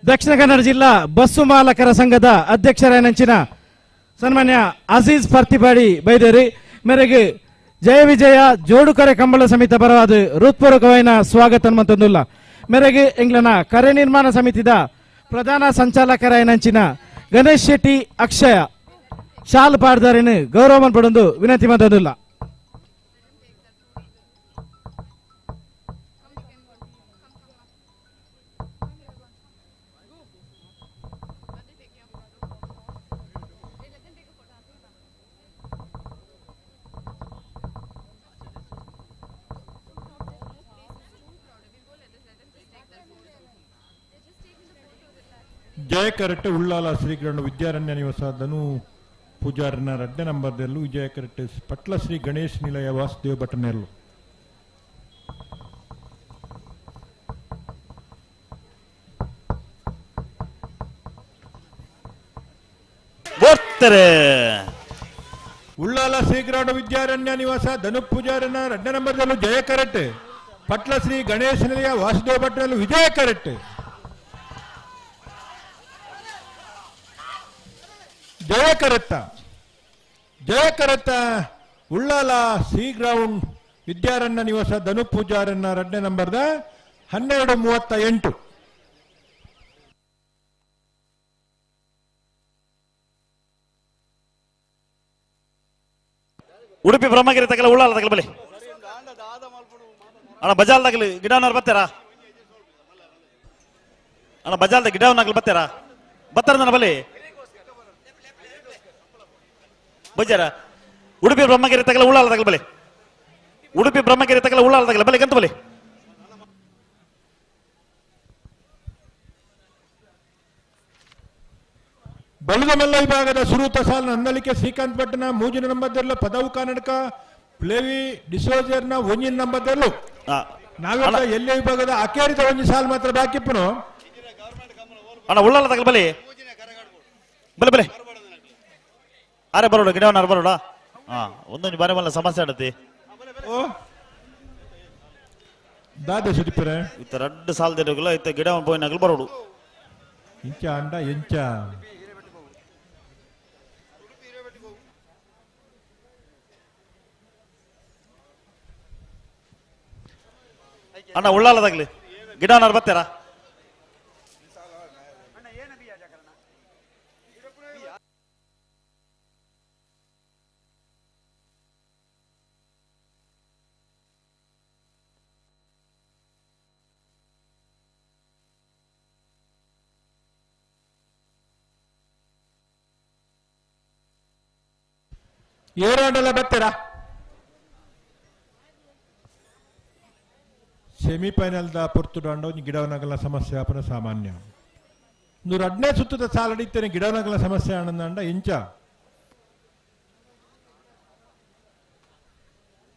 ದಕ್ಷಿಣ ಕನ್ನಡ ಜಿಲ್ಲಾ ಬಸ್ಸು ಮಾಲಕರ ಸಂಘದ ಅಧ್ಯಕ್ಷರಾಯನಂಚಿನ ಸನ್ಮಾನ್ಯ ಅಜೀಜ್ ಪರ್ತಿಪಾಡಿ ಬೈದೇರಿ ಮೇರೆಗೆ ಜಯ ವಿಜಯ ಜೋಡುಕೊರೆ ಕಂಬಳ ಸಮಿತಿ ಪರವಾದ ಹೃತ್ಪೂರ್ವಕವಾದ ಸ್ವಾಗತ ಮಂತೊಂದುಲ್ಲ. ಮೇರೆಗೆ ಎಂಗ್ಲನ ಕರೆ ನಿರ್ಮಾಣ ಸಮಿತಿದ ಪ್ರಧಾನ ಸಂಚಾಲಕರಾಯನಂಚಿನ ಗಣೇಶ್ ಶೆಟ್ಟಿ ಅಕ್ಷಯ ಶಾಲ್ ಪಾಡ್ದಾರಿನ ಗೌರವ ಪಡೊಂದು ವಿನಂತಿ ಮಂತೊಂದುಲ್ಲ. ಜಯಕರಟ್ಟೆ ಉಳ್ಳಾಲ ಶ್ರೀಗ್ರಹಣ ವಿದ್ಯಾರಣ್ಯ ನಿವಾಸ ಧನು ಪೂಜಾರನ ರಡ್ಡೆ ನಂಬರ್ದಲ್ಲೂ ವಿಜಯಕರಟ್ಟೆ ಪಟ್ಲ ಶ್ರೀ ಗಣೇಶ್ ನಿಲಯ ವಾಸುದೇವ ಭಟ್ಟನೆಲ್ಲು. ಉಳ್ಳಾಲ ಶ್ರೀಗ್ರಹಣ ವಿದ್ಯಾರಣ್ಯ ನಿವಾಸ ಧನು ಪೂಜಾರನ ರಡ್ಡೆ ನಂಬರ್ದಲ್ಲೂ ಜಯಕರಟ್ಟೆ ಪಟ್ಲ ಶ್ರೀ ಗಣೇಶ್ ನಿಲಯ ವಾಸುದೇವ ಭಟ್ಟನೆಲ್ಲು ವಿಜಯಕರಟ್ಟೆ. ಜಯಕರತ್ತ ಜಯಕರತ್ತ ಉಳ್ಳಾಲ ಸಿ ಗ್ರೌಂಡ್ ವಿದ್ಯಾರಣ್ಯ ನಿವಾಸ ಧನು ಪೂಜಾರಣ್ಯ ರಡ್ಡೆ ನಂಬರ್ದ 12:38. ಉಡುಪಿ ಬ್ರಹ್ಮಗಿರಿ ತಗಲ ಉಳ್ಳಾಲ ತಗಲ ಬಲಿ ಅಣ್ಣ ಬಜಾಲ್ ತಗಲಿ ಗಿಡವನವ್ರು ಬರ್ತಾರಾ ಅಣ್ಣ ಬಜಾಲ್ದ ಗಿಡವನಾಗ್ಲಿ ಬರ್ತಾರಾ ಬರ್ತಾರ ನನ್ನ ಬಲಿ ಬಜಾರ ಉಡುಪಿ ಬ್ರಹ್ಮಗಿರಿ ತಗಲ ಉಳ್ಳಾಲ ತಗಲ ಬಲಿ ಉಡುಪಿ ಬ್ರಹ್ಮಗಿರಿ ತಗಲ ಉಳ್ಳಾಲ ತಗಲ ಬಲಿ ಗಂತ ಬಲಿ. ಬಲದಮಲ್ಲ ವಿಭಾಗದ ಸುರೂತ ಸಾಲ್ ನಂದಲಿಕೆ ಶ್ರೀಕಾಂತ್ ಭಟ್ನ ಮೂಜಿನ ನಂಬರ್ದಲ್ಲೂ ಪದವು ಕನ್ನಡಕ ಪ್ಲೇವಿ ಡಿಸೋಜರ್ನ ಒಂಜಿನ ನಂಬರ್ದಲ್ಲೂ ನಾವೆಲ್ಲ ಎಲ್ಲೇ ವಿಭಾಗದ ಅಕೇರಿದ ಒಂಜಿ ಸಾಲ್ ಮಾತ್ರ ಬಾಕಿಪ್ಪನು. ಅಣ್ಣ ಉಳ್ಳಾಲ ತಗಲ ಬಲಿ ಬಲೆ ಬಲೆ ಅರೆ ಬರೋಡ ಗಿಡವನಾರು ಬರೋಡ ಹಾ ಒಂದೊಂದು ಬಾರಿ ಮಲ್ಲ ಸಮಸ್ಯೆ ಆಡತಿ ದಾದ ಸುದಿಪುರೆ ಇತ್ತ ರಡ್ಡು ಸಾಲ್ ದಿನಗಲ ಇತ್ತ ಗಿಡವನ್ ಪೋಯಿನಾಗಲು ಬರೋಡು ಇಂಚ ಅಂಡ ಎಂಚ ಅಣ್ಣ ಉಳ್ಳಾಲದಾಗ್ಲಿ ಗಿಡವನಾರು ಬರ್ತಾರಾ ಏರಾಂಡಲ ಬರ್ತಾರಾ ಸೆಮಿಫೈನಲ್ದ ಪೊರ್ತುಡಾಂಡ ಒಂಜಿ ಗಿಡವನಗಲ ಸಮಸ್ಯೆ ಆಪನ ಸಾಮಾನ್ಯ ನೂರ ಅಡ್ನೇ ಸುತ್ತದ ಸಾಲಡಿತ್ತೇನೆ ಗಿಡವನಗಲ ಸಮಸ್ಯೆ ಆನಂದಾಂಡ ಎಂಚ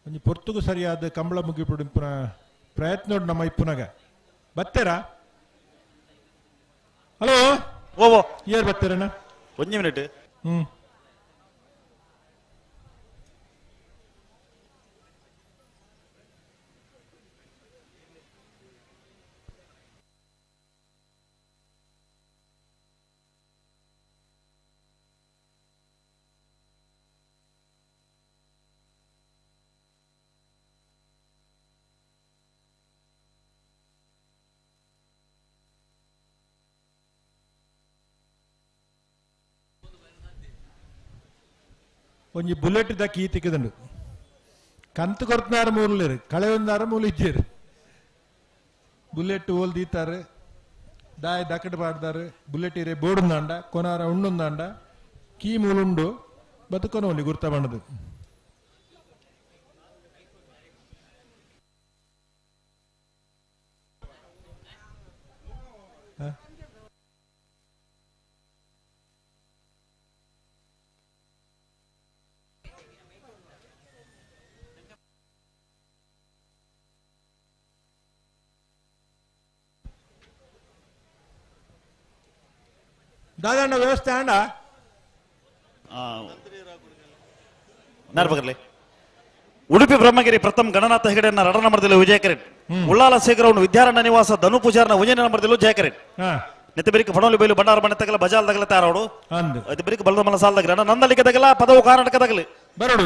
ಒಂಜಿ ಪೊರ್ತುಗು ಸರಿಯಾದ ಕಂಬಳ ಮುಗಿಪುಡು ಪ್ರಯತ್ನ ನಮ್ಮ ಇಪ್ಪುನಗ ಬತ್ತೆರಾ ಹಲೋ ಓ ಏರ್ ಬತ್ತೆರಣ್ಣ ಒಂಜಿ ಮಿನಿಟ್ ಹ್ಮ್ ಒಂಜಿ ಬುಲೆಟ್ the key ತಿಕ್ಕದಂಡು ಕಂತು ಕೊರ್ತನಾರ ಮೂರ್ಲೇರು ಕಳೆಯೊಂದಾರ ಮೂಲ ಇಜ್ಜೇರು ಬುಲೆಟ್ ಓಲ್ ದೀತಾರೆ ದಾಯ ದಕಡ್ ಪಾಡ್ದಾರು ಬುಲೆಟ್ ಇರೆ ಬೋಡುಂದಾಂಡ ಕೊನಾರ ಉಂಡುಂದಾಂಡ ಕೀ ಮೂಲುಂಡು ಬದುಕೊನೋಲಿ ಗುರ್ತ ಬಣ್ಣದು. ದಾದಾಂಡ ವ್ಯವಸ್ಥೆ ಆಂಡ ನಾರ್ಬಗರ್ಲಿ ಉಡುಪಿ ಬ್ರಹ್ಮಗಿರಿ ಪ್ರಥಮ ಗಣನಾಥ ಹೆಗಡೆಯನ್ನ ರಡ ನಂಬರ್ದಿಲ್ಲ ವಿಜಯಕರೆಟ್ ಉಳ್ಳಾಲ ಸೇಗ್ರೌಂಡ್ ವಿದ್ಯಾರಣ್ಯ ನಿವಾಸ ಧನು ಪೂಜಾರ್ನ ಉಂಜಿನ ನಂಬರ್ದಿಲ್ಲ ಜಯಕರೆಟ್ ನೆತ್ತ ಬೆರಿಕ್ ಫಣೋಲಿ ಬೈಲು ಭಂಡಾರ ಮನೆ ತಗಲ ಬಜಾಲ್ ತಗಲ ತಾರೋಡು ಅದು ಬೆರಿಕ್ ಬಲದ ಮನ ಸಾಲ ತಗಲ ನಂದಲಿಕ್ಕೆ ತಗಲ ಪದವು ಕರ್ನಾಟಕ ತಗಲಿ ಬರಡು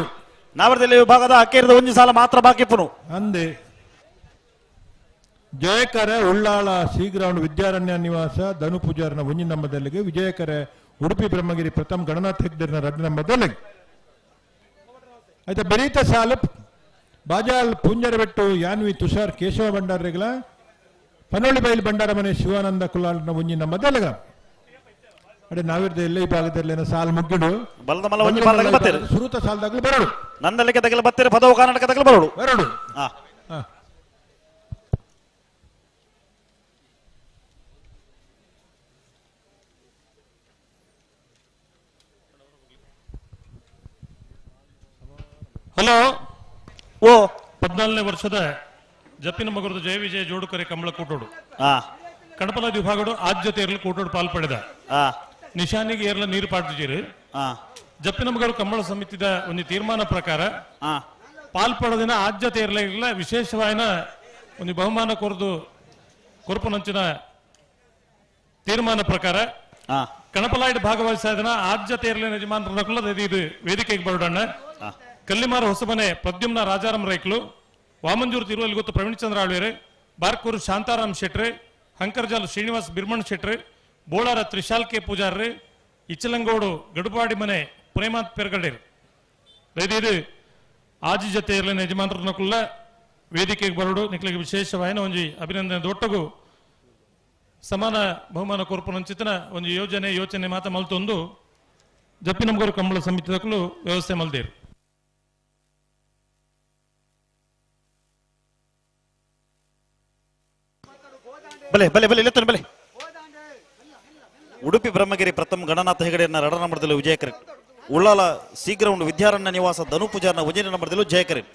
ನಾವರದಲ್ಲಿ ವಿಭಾಗದ ಅಕ್ಕೇರಿದ ಒಂಜಿ ಸಾಲ ಮಾತ್ರ ಬಾಕಿ ಪುನು ಅಂದೆ ಜಯಕರ ಉಳ್ಳಾಳ ಶ್ರೀಗ್ರೌಂಡ್ ವಿದ್ಯಾರಣ್ಯ ನಿವಾಸ ಧನು ಪೂಜಾರನ ಒಂಜಿ ನಂಬದಲ್ಲಿಗೆ ವಿಜಯಕರ ಉಡುಪಿ ಬ್ರಹ್ಮಗಿರಿ ಪ್ರಥಮ ಗಣನಾಥ ಹೆಗ್ಡೆರ್ನ ರಡ್ಡ ನಂಬದಲ್ಲಿಗೆ ಆಯ್ತಾ ಬೆರೀತ ಸಾಲ ಬಾಜಾಲ್ ಪುಂಜರಬೆಟ್ಟು ಯಾನ್ವಿ ತುಷಾರ್ ಕೇಶವ ಭಂಡಾರಗಳ ಪನೋಳಿ ಬೈಲ್ ಭಂಡಾರ ಮನೆ ಶಿವಾನಂದ ಕುಲಾಲ್ನ ಒಂಜಿ ನಂಬದಲ್ಲಿಗ ಅಡೆ ನಾವಿರ್ದ ಎಲ್ಲ ಈ ಭಾಗದಲ್ಲಿ ಸಾಲ್ ಮುಗ್ಗಿಡು ಬಲದ ಮಲ್ಲ ಒಂಜಿ ಪಾಲ್ದಾಗ ಬತ್ತೀರಿ ಸುರುತ ಸಾಲದಾಗಲೂ ಬರಡು ನಂದಲಿಕ್ಕೆ ತಗಲ ಬತ್ತೀರಿ ಪದವು ಕರ್ನಾಟಕ ತಗಲ ಬರಡು ಬರಡು ಹಲೋ ಓ 14ನೇ ವರ್ಷದ ಜಪ್ಪಿನ ಮಗರದ ಜಯ ವಿಜಯ ಜೋಡುಕರೆ ಕಂಬಳ ಕೂಟೋಡು ಕಣಪಲ ವಿಭಾಗಡು ಆದ್ಯತೆ ಇರಲು ಕೂಟೋಡು ಪಾಲ್ ಪಡೆದ ನಿಶಾನಿಗೆ ಏರ್ಲ ನೀರು ಪಾಡ್ದಿರು ಜಪ್ಪಿನ ಮಗರು ಕಂಬಳ ಸಮಿತಿದ ಒಂದು ತೀರ್ಮಾನ ಪ್ರಕಾರ ಪಾಲ್ಪಡದಿನ ಆದ್ಯತೆ ಇರಲಿಲ್ಲ ವಿಶೇಷವಾಯಿನ ಒಂದು ಬಹುಮಾನ ಕೊರದು ಕೊರಪುನಂಚಿನ ತೀರ್ಮಾನ ಪ್ರಕಾರ ಕಣಪಲಾಯ್ಡ್ ಭಾಗವಹಿಸಿದ ಆದ್ಯತೆ ಇರಲಿನ ಯಜಮಾನರ ಇದು ವೇದಿಕೆಗೆ ಬರೋಡಣ್ಣ ಕಲ್ಲಿಮಾರ ಹೊಸಮನೆ ಪ್ರದ್ಯುಮ್ನ ರಾಜಾರಾಮ್ ರೈಕ್ಲು ವಾಮಂಜೂರು ತಿರುವಲ್ಲಿ ಗೊತ್ತು ಪ್ರವೀಣ್ ಚಂದ್ರ ಆಳ್ವೇರೆ ಬಾರ್ಕೂರು ಶಾಂತಾರಾಮ್ ಶೆಟ್ರೆ ಹಂಕರ್ಜಾಲ್ ಶ್ರೀನಿವಾಸ್ ಬಿರ್ಮಣ್ ಶೆಟ್ರೆ ಬೋಳಾರ ತ್ರಿಶಾಲ್ ಕೆ ಪೂಜಾರ್ರೆ ಇಚ್ಚಲಂಗೋಡು ಗಡುಪಾಡಿ ಮನೆ ಪ್ರೇಮಾಂತ್ ಪೆರ್ಗಡೇರ್ ಇದು ಆಜಿ ಜೊತೆ ಇರಲಿನ ಯಜಮಾನರನ್ನಕುಲ್ಲ ವೇದಿಕೆಗೆ ಬರೋಡು ನಿಕ್ಲಿಗೆ ವಿಶೇಷವಾಯಿನ ಒಂಜಿ ಅಭಿನಂದನೆ ದೊಟ್ಟಗು ಸಮಾನ ಬಹುಮಾನ ಕೊರಪುನಂಚಿತನ ಒಂದು ಯೋಜನೆ ಯೋಚನೆ ಮಾತ ಮಲ್ತೊಂದು ಜಪ್ಪಿನಮಗರು ಕಂಬಳ ಸಮಿತಿದಕ್ಕೂ ವ್ಯವಸ್ಥೆ ಮಲ್ದೇರು. ಬಲೆ ಬಲೆ ಬಲೆ ಇಲ್ಲತ್ತನೆ ಬಲೆ ಉಡುಪಿ ಬ್ರಹ್ಮಗಿರಿ ಪ್ರಥಮ ಗಣನಾಥ ಹೆಗಡೆಯನ್ನ ರಡ ನಂಬರ್ದಲ್ಲೂ ವಿಜಯಕರೆಟ್ ಉಳ್ಳಾಲ ಸೀಗ್ರೌಂಡ್ ವಿದ್ಯಾರಣ್ಯ ನಿವಾಸ ಧನು ಪೂಜಾರ್ನ ಉಜಿನ ನಂಬರ್ದಲ್ಲೂ ಜಯಕರೆಟ್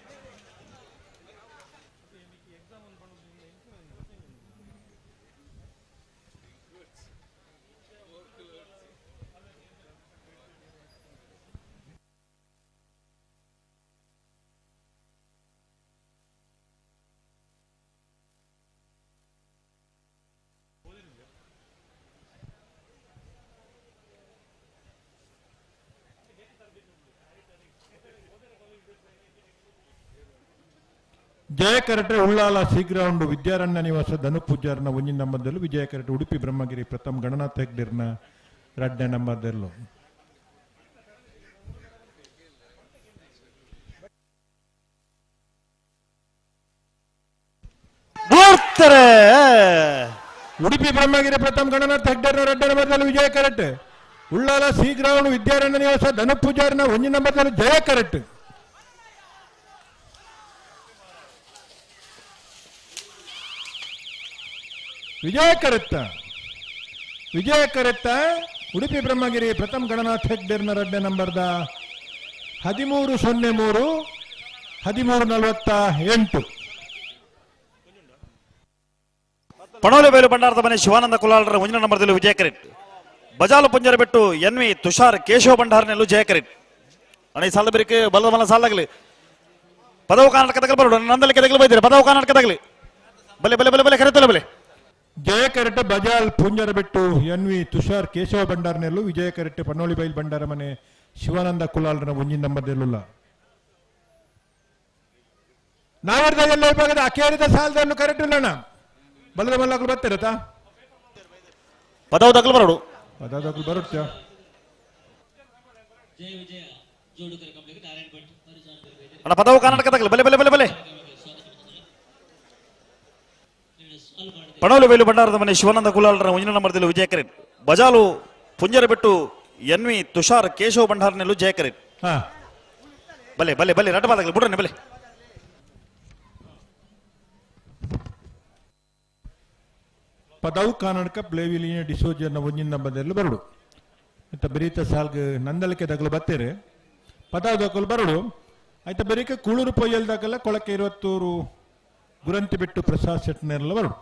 ಜಯಕರಟೆ ಉಳ್ಳಾಲ ಶ್ರೀಗ್ರೌಂಡ್ ವಿದ್ಯಾರಣ್ಯ ನಿವಾಸ ಧನು ಪೂಜಾರ್ನ ಒಂಜಿನ ನಂಬರ್ದಲ್ಲೂ ವಿಜಯಕರಟೆ ಉಡುಪಿ ಬ್ರಹ್ಮಗಿರಿ ಪ್ರಥಮ ಗಣನಾಥ ಹೆಗ್ಡೆರ್ನ ಎರಡನೇ ನಂಬರ್ದಲ್ಲೂ ಉಡುಪಿ ಬ್ರಹ್ಮಗಿರಿ ಪ್ರಥಮ ಗಣನಾಥ ಹೆಗ್ಡೆರ್ನ ಎರಡನೇ ನಂಬರ್ದಲ್ಲೂ ವಿಜಯ ಕರಟೆ ಉಳ್ಳಾಲ ಶ್ರೀಗ್ರೌಂಡ್ ವಿದ್ಯಾರಣ್ಯ ನಿವಾಸ ಧನು ಪೂಜಾರ್ನ ಒಂಜಿನ ನಂಬರ್ದಲ್ಲೂ ಜಯ ಕರಟೆ ವಿಜಯ ಕರೆತ್ತ ವಿಜಯ ಕರೆತ್ತ ಉಡುಪಿ ಬ್ರಹ್ಮಗಿರಿ ಪ್ರಥಮ ಗಣನಾಥ ಹೆಗ್ಡೆರ್ನ ಎರಡನೇ ನಂಬರ್ದ 13:03 13:48. ಪಣೋಲಿ ಬೈಲು ಭಂಡಾರದ ಮನೆ ಶಿವಾನಂದ ಕುಲಾಲರ ಮುಂದಿನ ನಂಬರ್ದಲ್ಲಿ ವಿಜಯ ಕರೆಟ್ ಬಜಾಲು ಪುಂಜರಬೆಟ್ಟು ಎನ್ ವಿ ತುಷಾರ್ ಕೇಶವ ಭಂಡಾರನೆಲ್ಲೂ ಜಯ ಕರೆಟ್ ಅಣ್ಣ ಈ ಸಾಲದ ಬೆರಿಕೆ ಬಲದ ಮಲ ಸಾಲಾಗಲಿ ಪದವು ಕರ್ನಾಟಕ ತಗಲು ಬರೋಣ ನಂದಲಿಕ್ಕೆ ತಗಲು ಬೈದಿರಿ ಪದವು ಕರ್ನಾಟಕ ತಗಲಿ ಬಲೆ ಬಲೆ ಬಲೆ ಬಲೆ ಕರೆತಲ್ಲ ಬಲೆ ಜಯ ಕರೆಟೆ ಬಜಾಲ್ ಪುಂಜರಬೆಟ್ಟು ಎನ್ ವಿ ತುಷಾರ್ ಕೇಶವ ಭಂಡಾರನೆಲ್ಲೂ ವಿಜಯ ಕರೆಟೆ ಪಣ್ಣೋಳಿ ಬೈಲ್ ಭಂಡಾರ ಮನೆ ಶಿವಾನಂದ ಕುಲಾಲರ ಮುಂದಿನ ನಂಬರ್ದೆಲ್ಲುಲ್ಲ ನಾವಿರ್ದಾಗೆಲ್ಲ ವಿಭಾಗದ ಅಕೇರಿದ ಸಾಲದಲ್ಲೂ ಕರೆಕ್ಟ್ ಇಲ್ಲಣ್ಣ ಬಲದ ಮಲ್ಲಗಳು ಬರ್ತಿರತ್ತಾ ಪದವು ತಗಲು ಬರೋಡು ಪದವು ತಗಲು ಬರುತ್ತೆ. ಅಣ್ಣ ಪದವು ಕರ್ನಾಟಕ ತಗಲು ಬಲೆ ಬಲೆ ಬಲೆ ಬಲೆ ಪಣೋಲು ಬೈಲು ಭಂಡಾರದ ಮನೆ ಶಿವಾನಂದ ಕುಲಾಲರ ಮುಂದಿನ ನಂಬರ್ದಲ್ಲಿ ವಿಜಯ ಕರೆಟ್ ಬಜಾಲು ಪುಂಜರಬೆಟ್ಟು ಎನ್ ವಿ ತುಷಾರ್ ಕೇಶವ ಭಂಡಾರನೆಲ್ಲೂ ಜಯ ಕರೆಟ್ ಬಲೆ ಬಲೆ ಬಲೆ ರಡ್ಡ ಬಾದಾಗಲಿ ಬಿಡ್ರನೆ ಬಲೆ ಪದವು ಕರ್ನಾಟಕ ಪ್ಲೇವಿಲಿನ ಡಿಸೋಜರ್ನ ಒಂಜಿನ ನಂಬರ್ದಲ್ಲಿ ಬರಡು ಅಂತ ಬರೀತ ಸಾಲ್ಗ್ ನಂದಲಿಕೆ ದಗಲು ಬತ್ತೀರಿ ಪದವು ದಕಲು ಬರಡು ಆಯ್ತಾ ಬರೀಕ ಕೂಳೂರು ಪೊಯ್ಯಲ್ ದಾಕಲ್ಲ ಕೊಳಕೆ 21 ಗುರಂತಿ ಬಿಟ್ಟು ಪ್ರಸಾದ್ ಶೆಟ್ನೆಲ್ಲ ಬರಡು.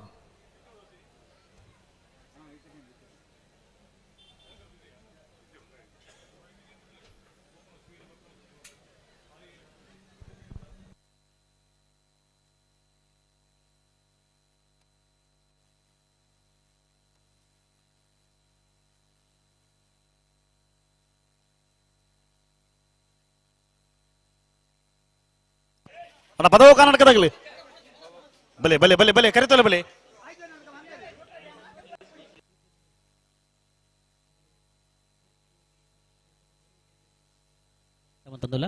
ಅಣ್ಣ ಪದವು ಕರ್ನಾಟಕದಾಗಲಿ ಬಲೆ ಬಲೆ ಬಲೆ ಬಲೆ ಕರಿತಲ್ಲ ಬಲೆ ಅಂತಂದಲ್ಲ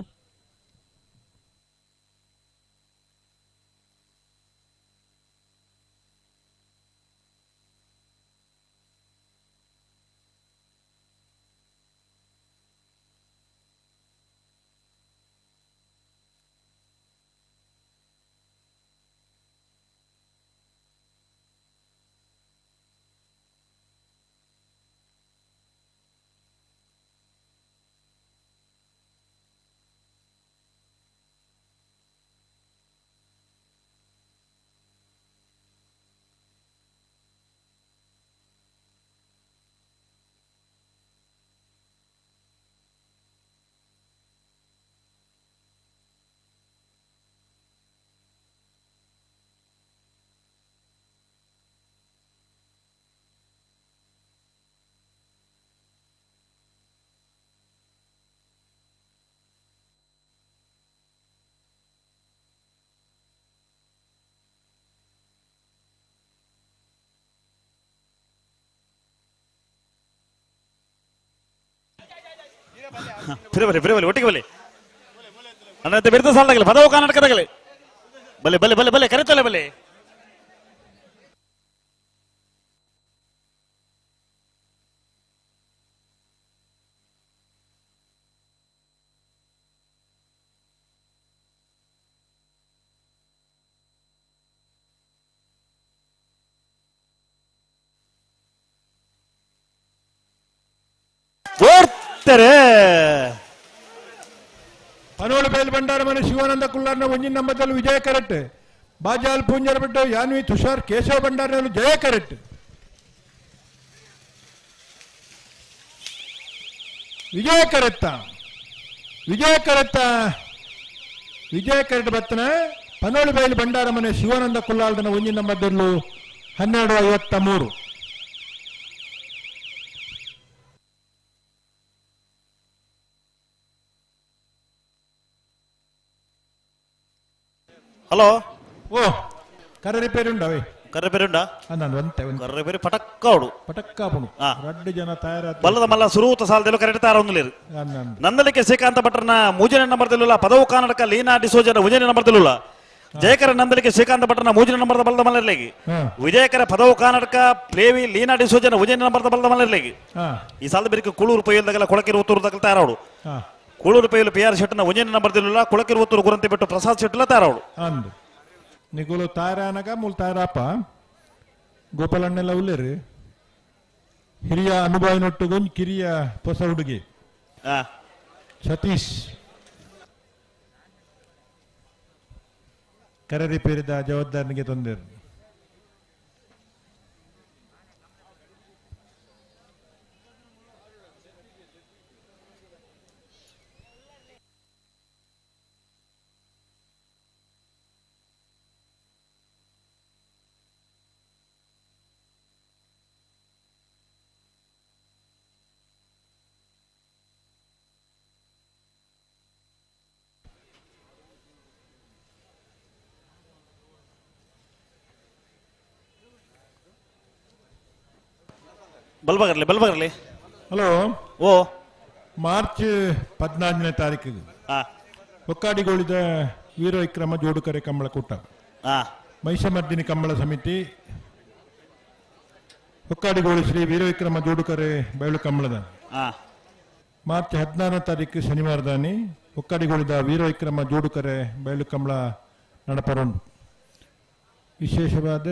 ಬಲೆ ಬಲೆ ಬಲೆ ಒಟ್ಟಿಗೆ ಬಲೆ ಅಣ್ಣ ಬಿರ್ದ ಸಾಲದಾಗಲಿ ಪದವು ಕರ್ನಾಟಕದಾಗಲಿ ಬಲೆ ಬಲೆ ಬಲೆ ಬಲೆ ಕರಿತಲ್ಲ ಬಲೆ ಪನೋಳು ಬೇಲ್ ಭಂಡಾರ ಮನೆ ಶಿವಾನಂದ ಕುಲ್ಲಾರ್ನ ಒಂಜಿನ ನಂಬದಲ್ಲಿ ವಿಜಯ ಕರೆಕ್ಟ್ ಬಾಜಾಲ್ ಪೂಂಜರ ಬಿಟ್ಟು ಯಾನ್ವಿ ತುಷಾರ್ ಕೇಶವ ಭಂಡಾರನಲ್ಲಿ ಜಯ ಕರೆಕ್ಟ್ ವಿಜಯ ಕರೆತ್ತ ವಿಜಯ ಕರೆತ್ತ ವಿಜಯ ಕರೆಕ್ಟ್ ಬತ್ತನ ಪನೋಳು ಬೇಲ್ ಭಂಡಾರ ಮನೆ ಶಿವಾನಂದ ಕುಲ್ಲಾರ್ನ ಒಂಜಿನ ನಂಬದಲ್ಲೂ 12:53. ಹಲೋ ಓ ಕರೆ ರಿಪೇರಿ ಉಂಡವೇ ಕರೆ ರಿಪೇರಿ ಉಂಡಾ ನಾನು ಒಂತೆ ಕರೆ ರಿಪೇರಿ ಪಟಕ್ಕ ಅವಡು ಪಟಕ್ಕ ಅವನು ರಡ್ಡು ಜನ ತಯಾರ ಬಲ್ಲದ ಮಲ್ಲ ಸುರೂತ ಸಾಲದಲ್ಲೂ ಕರೆಕ್ಟ್ ತಾರ ಒಂದುಲೇರು ನಂದಲಿಕೆ ಶ್ರೀಕಾಂತ ಭಟ್ರನ ಮೂಜನೆ ನಂಬರ್ ತೆಲ್ಲುಲ್ಲ ಪದವು ಕರ್ನಾಟಕ ಲೀನಾ ಡಿಸೋಜನ ಉಜನೆ ನಂಬರ್ ತೆಲ್ಲುಲ್ಲ ಜಯಕರ ನಂದಲಿಕೆ ಶ್ರೀಕಾಂತ ಭಟ್ರನ ಮೂಜನೆ ನಂಬರ್ ಬಲ್ಲದ ಮಲ್ಲರ್ಲೇಗಿ ವಿಜಯಕರ ಪದವು ಕರ್ನಾಟಕ ಪ್ಲೇವಿ ಲೀನಾ ಡಿಸೋಜನ ಉಜನೆ ನಂಬರ್ ಬಲ್ಲದ ಮಲ್ಲರ್ಲೇಗಿ ಈ ಸಾಲದ ಬೇರೆ ಕುಳೂರು ಪೈಯಲ್ದಾಗಲ್ಲ ಕೊಳಕಿರು ಉತ್ತೂರು ದಾಗಲ ತಯಾರವಡು ಕೂಳೂರು ಪೈಲು ಪಿ ಆರ್ ಶೆಟ್ಟನ ಒಂಜನೆ ನಂಬರ್ ತೆಲ್ಲುಲ್ಲ ಕುಳಕಿರು ಉತ್ತೂರು ಗುರಂತಿ ಬಿಟ್ಟು ಪ್ರಸಾದ್ ಶೆಟ್ಟಲ ತಯಾರವಡು ಅಂದು ನಿಗುಲು ತಾರಾನಗ ಮೂಲ ತಾರಪ್ಪ ಗೋಪಾಲಣ್ಣೆಲ್ಲ ಉಲ್ಲೇರು ಹಿರಿಯ ಅನುಭವಿನೊಟ್ಟಿಗೊಂದು ಕಿರಿಯ ಹೊಸ ಹುಡುಗಿ ಸತೀಶ್ ಕರೆ ರಿಪೇರಿದ ಜವಾಬ್ದಾರನಿಗೆ ತೊಂದರೆ ಬಲ್ಬಗರ್ಲಿ ಬಲ್ಬಗರ್ಲಿ. ಹಲೋ ಓ ಮಾರ್ಚ್ 14ನೇ ತಾರೀಕಿಗೆ ಹೊಕ್ಕಾಡಿಗೋಳಿದ ವೀರವಿಕ್ರಮ ಜೋಡುಕರೆ ಕಂಬಳ ಕೂಟ, ಮಹಿಷಮರ್ದಿನಿ ಕಂಬಳ ಸಮಿತಿ, ಹೊಕ್ಕಾಡಿಗೋಳಿ ಶ್ರೀ ವೀರವಿಕ್ರಮ ಜೋಡುಕರೆ ಬಯಲು ಕಂಬಳದ. ಮಾರ್ಚ್ 16ನೇ ತಾರೀಕು ಶನಿವಾರದಾನಿ ಹೊಕ್ಕಾಡಿಗೋಳಿದ ವೀರವಿಕ್ರಮ ಜೋಡುಕರೆ ಬಯಲು ಕಂಬಳ ನಡಪರುಂಡು. ವಿಶೇಷವಾದ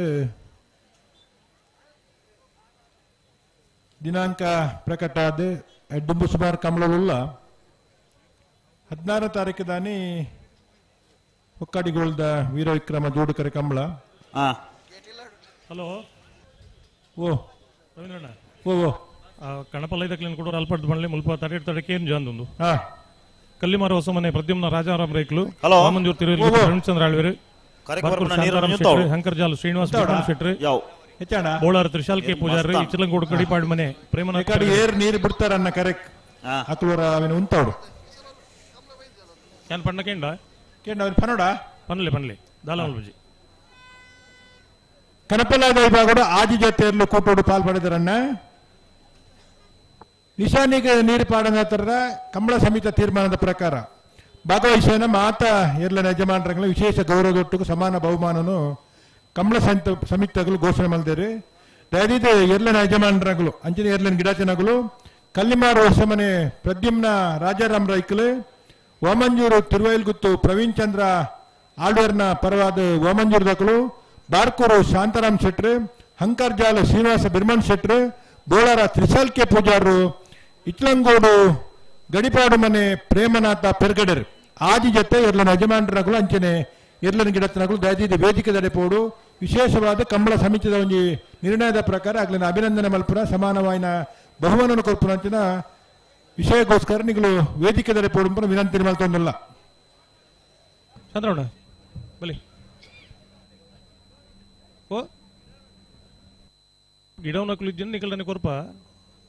ದಿನಾಂಕ ಪ್ರಕಟ ಆದ ಡುಂಬು ಸುಮಾರು ಕಂಬಳವುಳ್ಳ 16 ತಾರೀಕು ದಾನಿ ಹೊಕ್ಕಾಡಿಗೋಳ್ದ ವೀರವಿಕ್ರಮ ಜೋಡುಕರೆ ಕಂಬಳ. ಹಲೋ ಓ ರವೀಂದ್ರಣ್ಣ. ಓ ಓ ಕಣಪಲ್ಲ ಇದಕ್ಕೆ ಕೂಡ ಅಲ್ಪಡ್ದು ಬಂಡ್ಲಿ ಮುಲ್ಪ ತಡೆ ತಡಕ್ಕೆ ಏನು ಜಾಂದೊಂದು ಕಲ್ಲಿಮಾರ ಹೊಸಮನೆ ಪ್ರದ್ಯುಮ್ನ ರಾಜಾರಾಮ್ ರೇಕ್ಲು, ವಾಮಂಜೂರ್ ತಿರುವು ಚಂದ್ರ ಆಳ್ವೇರು, ಶಂಕರ್ಜಾಲ್ ಶ್ರೀನಿವಾಸ ಶೆಟ್ರಿ, ಬೋಳಾರ್ ತ್ರಿಶಾಲ್ ಕೆ ಪೂಜಾರಿ, ಇಚಲಂಗೋಡು ಕಡಿಪಾಡ್ ಮನೆ ಪ್ರೇಮನಾಥ್. ಏರ್ ನೀರು ಬಿಡ್ತಾರನ್ನ ಕರೆಕ್ಟ್ ಅಕ್ಲೂರ ಅವನು ಉಂತಾಡು ಯಾನ್ ಪಣ್ಣ ಕೇಂಡ ಕೇಂಡ ಅವನು ಪನೋಡ ಪನ್ಲೆ ಪನ್ಲೆ ದಾಲ ಮಲ್ಪುಜಿ. ಕನಪಲಾದ ವಿಭಾಗಡು ಆಜಿ ಜೊತೆಯಲ್ಲೂ ಕೂಟೋಡು ಪಾಲ್ಪಡೆದರನ್ನ ನಿಶಾನಿಗೆ ನೀರು ಪಾಡನ ಕಂಬಳ ಸಮಿತಿ ತೀರ್ಮಾನದ ಪ್ರಕಾರ ಭಾಗವಹಿಸೋಣ ಮಾತಾ ಎರ್ಲನ ಯಜಮಾನರಂಗಳ ವಿಶೇಷ ಗೌರವದೊಟ್ಟಿಗೂ ಸಮಾನ ಬಹುಮಾನನು ಕಂಬಳ ಸಮಿತಿಗಳು ಘೋಷಣೆ ಮಾಡಿದ್ದಾರೆ. ದಯವಿಟ್ಟು ಎರ್ಲನ ಯಜಮಾನರಂಗಳು ಅಂಚಿನ ಎರ್ಲನ ಗಿಡಚನಗಳು ಕಲ್ಲಿಮಾರು ಹೊಸಮನೆ ಪ್ರದ್ಯುಮ್ನ ರಾಜಾರಾಮ್ ರೈಕಲು ಓಮಂಜೂರು ತಿರುವೈಲ್ಗುತ್ತು ಪ್ರವೀಣ್ ಚಂದ್ರ ಆಳ್ವೇರ್ನ ಪರವಾದ ಓಮಂಜೂರು ದಕ್ಕಲು ಬಾರ್ಕೂರು ಶಾಂತಾರಾಮ್ ಶೆಟ್ರು ಹಂಕರ್ಜಾಲ ಶ್ರೀನಿವಾಸ ಬಿರ್ಮಣ್ ಶೆಟ್ರು ಬೋಳಾರ ತ್ರಿಸಾಲ್ಕೆ ಪೂಜಾರರು ಇಟ್ಲಂಗೋಡು ಗಡಿಪಾಡು ಮನೆ ಪ್ರೇಮನಾಥ ಪೆರ್ಗಡರ್ ಆದಿ ಜೊತೆ ಎರ್ಲನ ಯಜಮಾನರಗಳು ಅಂಚನೆ ಎರ್ಲನ ಗಿಡತನಗಳು ದಯದೀದ ವೇದಿಕೆ ದಡೆಪೋಡು ವಿಶೇಷವಾದ ಕಂಬಳ ಸಮಿತಿದ ಒಂದು ನಿರ್ಣಯದ ಪ್ರಕಾರ ಆಗ್ಲಿನ ಅಭಿನಂದನೆ ಮಲ್ಪುರ ಸಮಾನವಾಯಿನ ಬಹುಮಾನವನ್ನು ಕೊರ್ಪುರ ಅಂಚಿನ ವಿಷಯಕ್ಕೋಸ್ಕರ ನಿಗಳು ವೇದಿಕೆ ದಡೆಪೋಡು ವಿನಂತಿ ಮಲ್ತೊಂದಿಲ್ಲ. ಚಂದ್ರಣ್ಣ ಬಲಿ ಓ ಗಿಡವನಕುಲು ಇಜ್ಜನ್ ನಿಕಲ್ಡನೆ ಕೊರ್ಪ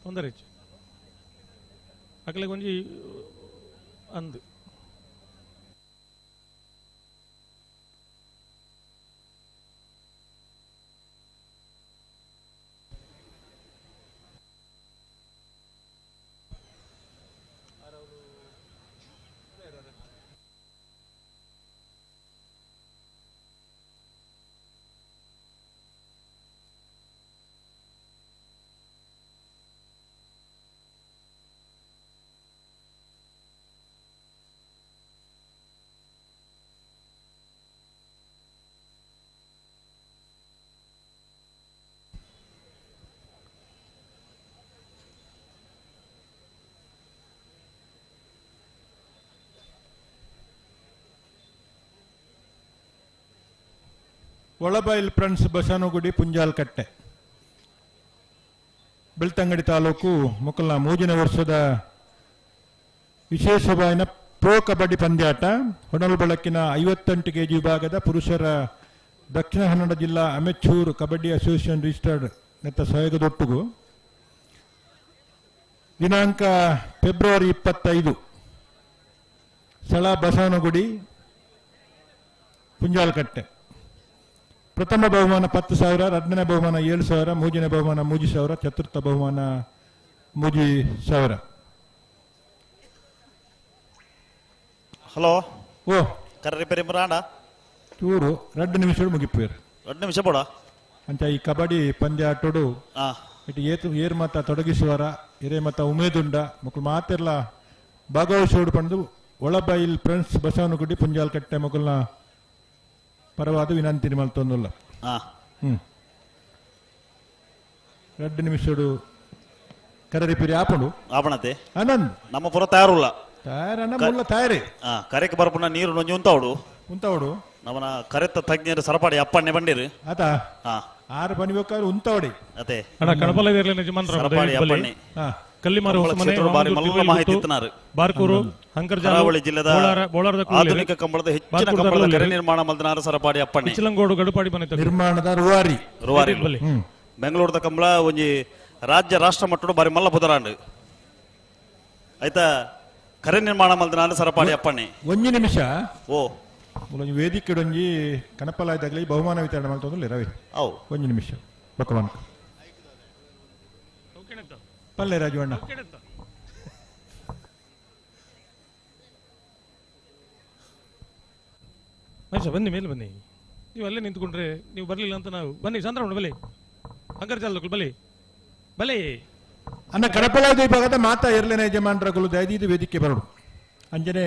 ತೊಂದರೆ ಹೆಚ್ಚು ಅಕಲೆ ಒಂಜಿ ಅಂದು ಒಳಬೈಲ್ ಫ್ರೆಂಡ್ಸ್ ಬಸವನಗುಡಿ ಪುಂಜಾಲ್ಕಟ್ಟೆ ಬೆಳ್ತಂಗಡಿ ತಾಲೂಕು ಮುಕಲ್ನ ಮೂಜಿನ ವರ್ಷದ ವಿಶೇಷವಾಯಿನ ಪ್ರೋ ಕಬಡ್ಡಿ ಪಂದ್ಯಾಟ ಹೊನಲು ಬೆಳಕಿನ 58 ಕೆಜಿ ವಿಭಾಗದ ಪುರುಷರ ದಕ್ಷಿಣ ಕನ್ನಡ ಜಿಲ್ಲಾ ಅಮೆಚೂರ್ ಕಬಡ್ಡಿ ಅಸೋಸಿಯೇಷನ್ ರಿಜಿಸ್ಟರ್ಡ್ ನೆತ್ತ ಸಹಯೋಗದೊಟ್ಟಿಗೂ ದಿನಾಂಕ ಫೆಬ್ರವರಿ 25 ಸ್ಥಳ ಬಸವನಗುಡಿ ಪುಂಜಾಲ್ಕಟ್ಟೆ. ಪ್ರಥಮ ಬಹುಮಾನ 10,000, ಎರಡನೇ ಬಹುಮಾನ 7,000, ಮೂರನೇ ಬಹುಮಾನ 3,000, ಚತುರ್ಥ ಬಹುಮಾನ 3,000. ಹಲೋ ಓ ಕರ ರಿಪೇರಿ ಮುರಾಣ ಚೂರು 2 ನಿಮಿಷ ಮುಗಿಪೇರು 2 ನಿಮಿಷ ಬೋಡ ಅಂಚ ಈ ಕಬಡ್ಡಿ ಪಂದ್ಯ ಆಟೋಡು ಇಟ್ಟು ಏತು ಏರ್ ಮತ ತೊಡಗಿಸುವರ ಎರೆ ಮತ ಉಮೇದುಂಡ ಮಕ್ಕಳು ಮಾತೆಲ್ಲ ಭಾಗವಹಿಸೋಡು ಪಂದು ಒಳಬೈಲ್ ಫ್ರೆಂಡ್ಸ್ ಬಸವನಗುಡಿ ಪುಂಜಾಲ್ಕಟ್ಟೆ ಮಕ್ಕಳನ್ನ ಪರವಾದ ವಿನಂತಿ ಮಲ್ತೊಂದುಲ್ಲ. 2 ನಿಮಿಷಡು ಕರ ರಿಪೇರಿ ಆಪಣು ಆಪಣತೆ ಆನಂದ್ ನಮ್ಮ ಪುರ ತಯಾರುಲ್ಲ ತಯಾರನ್ನ ಮುಲ್ಲ ತಯಾರಿ ಕರೆಕ್ ಬರಪುನ ನೀರು ನೊಂಜಿ ಉಂತಾವಡು ಉಂತಾವಡು ನಮನ ಕರೆತ್ತ ತಜ್ಞರು ಸರಪಾಡಿ ಅಪ್ಪಣ್ಣೆ ಬಂಡಿರು ಆತ ಆರು ಬನಿಬೇಕಾದ್ರೆ ಉಂತಾವಡಿ ಅದೇ ಅಣ್ಣ ಕಣಪಲ ಇರಲಿ ಯಜಮಾನರ ಸರಪಾಡಿ ಅಪ್ಪಣ್ಣೆ ಕಲ್ಲಿಮಾರು ಹೊಸಮನೆ ಬಾರಿ ಮಲ್ಲ ಮಾಹಿತಿ ಇತ್ತನಾರು ಬಾರ್ಕೂರು ಹಂಕರ್ಜಾಲ ಕರಾವಳಿ ಜಿಲ್ಲೆದ ಆಧುನಿಕ ಕಂಬಳದ ಹೆಚ್ಚಿನ ಕಂಬಳದ ಕರೆ ನಿರ್ಮಾಣ ಮಲ್ದನಾರು ಸರಪಾಡಿ ಅಪ್ಪಣ್ಣೆ ಇಚಲಂಗೋಡು ಗಡುಪಾಡಿ ಮನೆ ನಿರ್ಮಾಣದ ರೂವಾರಿ ರೂವಾರಿ ಬೆಂಗಳೂರದ ಕಂಬಳ ಒಂಜಿ ರಾಜ್ಯ ರಾಷ್ಟ್ರ ಮಟ್ಟದ ಬಾರಿ ಮಲ್ಲ ಪುದರಾಂಡು ಆಯ್ತಾ ಕರೆ ನಿರ್ಮಾಣ ಮಲ್ದನಾರು ಸರಪಾಡಿ ಅಪ್ಪಣ್ಣೆ. ಒಂಜಿ ನಿಮಿಷ ಓ ಒಂಜಿ ವೇದಿಕೆ ಒಂಜಿ ಕಣಪಲಾಯ್ದಾಗಲಿ ಬಹುಮಾನ ವಿತರಣೆ ಮಲ್ತೊಂದುಲ್ಲ ರವಿ ಒಂಜಿ ನಿಮಿಷ ಭಗವಾನ್ ಪಲ್ಲೆ ರಾಜು ಅಣ್ಣ ಮಹೇಶ ಬನ್ನಿ ಮೇಲೆ ಬನ್ನಿ, ನೀವು ಅಲ್ಲೇ ನಿಂತ್ಕೊಂಡ್ರೆ ನೀವು ಬರಲಿಲ್ಲ ಅಂತ ನಾವು ಬನ್ನಿ ಚಂದ್ರಣ್ಣ ಬಲಿ ಅಂಕರ್ಜಾಲ ಬಲಿ ಬಲಿ ಅನ್ನ ಕಡಪಲಾದ ವಿಭಾಗದ ಮಾತಾ ಎರ್ಲೆನ ಯಜಮಾನರಗಳು ದಯದೀದು ವೇದಿಕೆ ಬರಡು ಅಂಜನೆ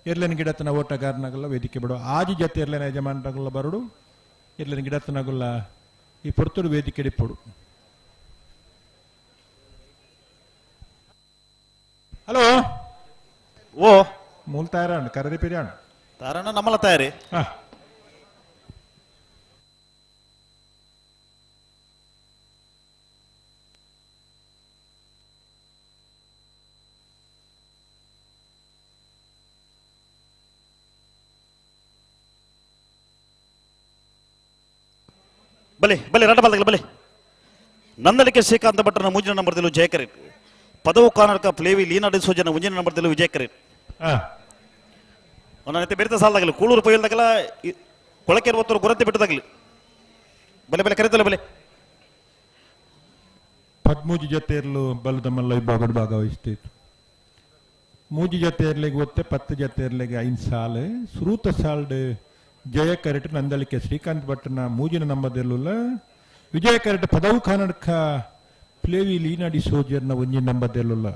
ಎರ್ಲೆನ ಗಿಡತನ ಓಟಗಾರನಾಗಲ್ಲ ವೇದಿಕೆ ಬಡು ಆಜಿ ಜೊತೆ ಎರ್ಲೆನ ಯಜಮಾನರಗಲ್ಲ ಬರಡು ಎರ್ಲೆನ ಗಿಡತನಗಲ್ಲ ಈ ಪೊರ್ತುಡು ವೇದಿಕೆ ಡಿಪ್ಪಡು. ಹಲೋ ಓ ಮೂಲ ತಯಾರಾಣ ಕರದಿ ಪಿರಿಯಾಣ ತಾರಣ ನಮ್ಮಲ್ಲ ತಯಾರಿ ಬಲೆ ಬಲೆ ರಡ ಬಲ್ದಗಲ ಬಲೆ ನಂದಳಿಕೆ ಶ್ರೀಕಾಂತ ಭಟ್ಟನ ಮುಂಜಿನ ನಂಬರ್ದಲ್ಲೂ ಜಯಕರೇಟ್ ಪದವು ಕಾನರ್ಕ ಪ್ಲೇವಿ ಲೀನಾ ಡಿಸೋಜನ ಮುಂಜಿನ ನಂಬರ್ದಲ್ಲೂ ವಿಜಯಕರೇಟ್. ಒಂದನೈತೆ ಬೆರಿತ ಸಾಲದಾಗಲಿ ಕೂಳೂರು ಪೊಯ್ಯಲ್ದಾಗಲ ಕೊಳಕೆರ್ ಒತ್ತರು ಗುರಂತೆ ಬಿಟ್ಟದಾಗಲಿ ಬಲೆ ಬಲೆ ಕರೆತಲ್ಲ ಬಲೆ ಪದ್ಮೂಜಿ ಜೊತೆ ಇರಲು ಬಲದ ಮಲ್ಲ ವಿಭಾಗದ ಭಾಗವಹಿಸ್ತಿತ್ತು. ಮೂಜಿ ಜೊತೆ ಇರ್ಲಿಗೆ ಒತ್ತೆ 10 ಜೊತೆ ಇರ್ಲಿಗೆ 5 ಸಾಲು ಸುರೂತ ಸಾಲ್ಡ್ ಜಯ ಕರೆಟ್ ನಂದಳಿಕೆ ಶ್ರೀಕಾಂತ್ ಭಟ್ನ ಮೂಜಿನ ನಂಬದಿರಲಿಲ್ಲ. ವಿಜಯ ಕರೆಟ್ ಪದವು ಕನ್ನಡಕ ಪ್ಲೇವಿ ಲೀನಾಡಿ ಸೋಜರ್ನ ಒಂಜಿನ ನಂಬದಿರಲಿಲ್ಲ.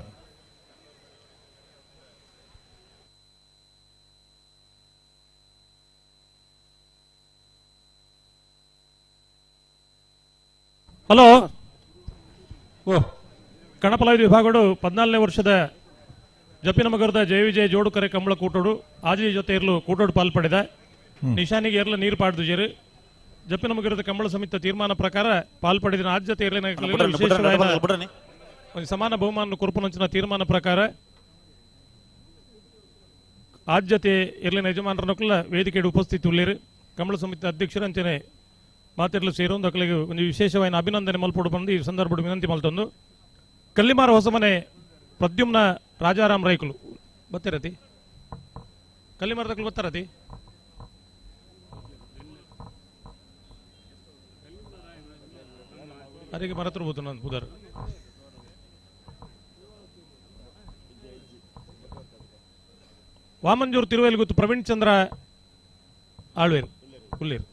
ಹಲೋ ಓ ಕಣಪಲ ವಿಭಾಗಡು 14ನೇ ವರ್ಷದ ಜಪಿನಮಗರದ ಜಯ ವಿಜಯ ಜೋಡುಕರೆ ಕಂಬಳ ಕೂಟೋಡು ಆಜಿ ಜೊತೆ ಇರಲು ಕೂಟೋಡು ಪಾಲ್ಪಡೆದ ನಿಶಾನಿಗೆ ಎರಲು ನೀರು ಪಾಡ್ದು ಜೇರು ಜಪಿನಮಗರದ ಕಂಬಳ ಸಮಿತಿ ತೀರ್ಮಾನ ಪ್ರಕಾರ ಪಾಲ್ಪಡೆದ ಆಜ್ ಜೊತೆ ಇರಲಿನ ಒಂದು ಸಮಾನ ಬಹುಮಾನ ಕೊರಪುನಂಚಿನ ತೀರ್ಮಾನ ಪ್ರಕಾರ ಆಜ್ ಜೊತೆ ಇರಲಿನ ಯಜಮಾನರನ್ನಕ್ಕಲ್ಲ ವೇದಿಕೆಗೆ ಉಪಸ್ಥಿತಿ ಉಳ್ಳೇರು ಕಂಬಳ ಸಮಿತಿ ಅಧ್ಯಕ್ಷರು ಅಂಚನೆ ಮಾತಿರಲು ಸೇರೊಂದು ಅಕ್ಕಲಿಗೆ ಒಂದು ವಿಶೇಷವಾದ ಅಭಿನಂದನೆ ಮಲ್ಪೊಡು ಬಂದು ಈ ಸಂದರ್ಭ ವಿನಂತಿ ಮಲ್ತೊಂದು. ಕಲ್ಲಿಮಾರ ಹೊಸಮನೆ ಪ್ರದ್ಯುಮ್ನ ರಾಜಾರಾಮ್ ರೈಕುಲು ಬತ್ತಿರತಿ ಕಲ್ಲಿಮಾರ ತಕ್ಕಲು ಬತ್ತಾರತಿ ಅರಿಗೆ ಮರತಿರ್ಬೋದು ನಾನು ಬುಧರ್ ವಾಮಂಜೂರು ತಿರುವೇಲಿ ಗೊತ್ತು ಪ್ರವೀಣ್ ಚಂದ್ರ ಆಳ್ವೇರು ಹುಲ್ಲೇರು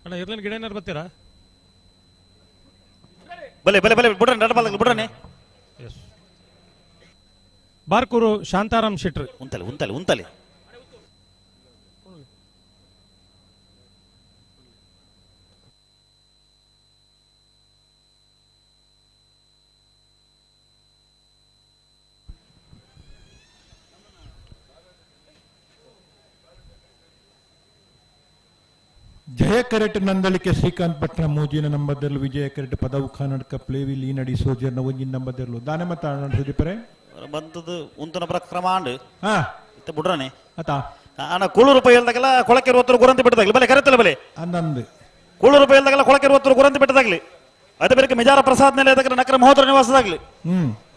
ಅಣ್ಣ ಇರ್ಲಿನ ಗಿಡ ಏನಾರು ಬರ್ತೀರಾ? ಬಲೆ ಬಲೆ ಬಲೆ ಬಿಡ್ರನೆ ನಡಬಲ್ಲ ಬಿಡ್ರನೆ. ಬಾರ್ಕೂರು ಶಾಂತಾರಾಮ್ ಶೆಟ್ರು ಉಂತಲೆ ಉಂತಲೆ ಉಂತಲೆ. ಜಯ ಕರೆಟ್ ನಂದಳಿಕೆ ಶ್ರೀಕಾಂತ್ ಭಟ್ನ ಮೂಜಿನ ನಂಬದರ್ಲು ವಿಜಯ ಕರೆಟ್ ಪದವು ಖಾನಡ್ಕ ಪ್ಲೇವಿ ಲೀನಡಿ ಸೋಜರ್ನ ಒಂಜಿನ ನಂಬದರ್ಲು ದಾನೆ ಮತ್ತ ಸುದೀಪರೆ ಬಂತದ್ದು ಉಂತನ ಪ್ರಕ್ರಮ ಆಂಡ್ ಇತ್ತ ಬುಡ್ರನೆ ಅತ ಅಣ್ಣ ಕೂಳೂರು ರೂಪಾಯಿ ಹೇಳ್ದಾಗಲ್ಲ ಕೊಳಕೆ ಒತ್ತರು ಗುರಂತಿ ಬಿಟ್ಟದಾಗಲಿ ಬಲೆ ಕರೆತಲ್ಲ ಬಲೆ ಅಂದಂದು ಕೂಳೂರು ರೂಪಾಯಿ ಹೇಳ್ದಾಗಲ್ಲ ಕೊಳಕೆ ಒತ್ತರು ಗುರಂತಿ ಬಿಟ್ಟದಾಗಲಿ ಅದೇ ಬೇರೆ ಮಿಜಾರ ಪ್ರಸಾದ್ ಮೇಲೆ ಅದಕ್ಕೆ ನಕರ ಮಹೋದರ ನಿವಾಸದಾಗಲಿ.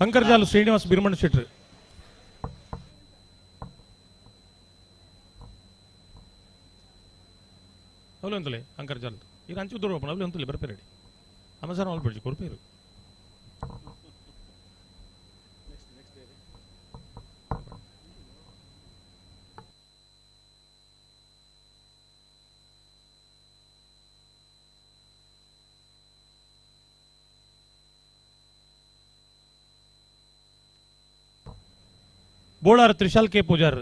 ಅಂಕರ್ಜಾಲು ಶ್ರೀನಿವಾಸ್ ಬಿರ್ಮಣ ಶೆಟ್ರು ಅವಳು ಅಂತಲೇ ಅಂಕರ್ಜಾಲ್ ಈಗ ಅಂಚು ದೂರ ಹೋಗೋಣ ಅವಳು ಅಂತಲೇ ಬರ್ಪೇರಡಿ ಅಮೆಝಾನ್ ಅವಳು ಬಿಡ್ಜಿ ಕೊರ್ಪೇರು. ಬೋಳಾರ್ ತ್ರಿಶಾಲ್ ಕೆ ಪೂಜಾರ್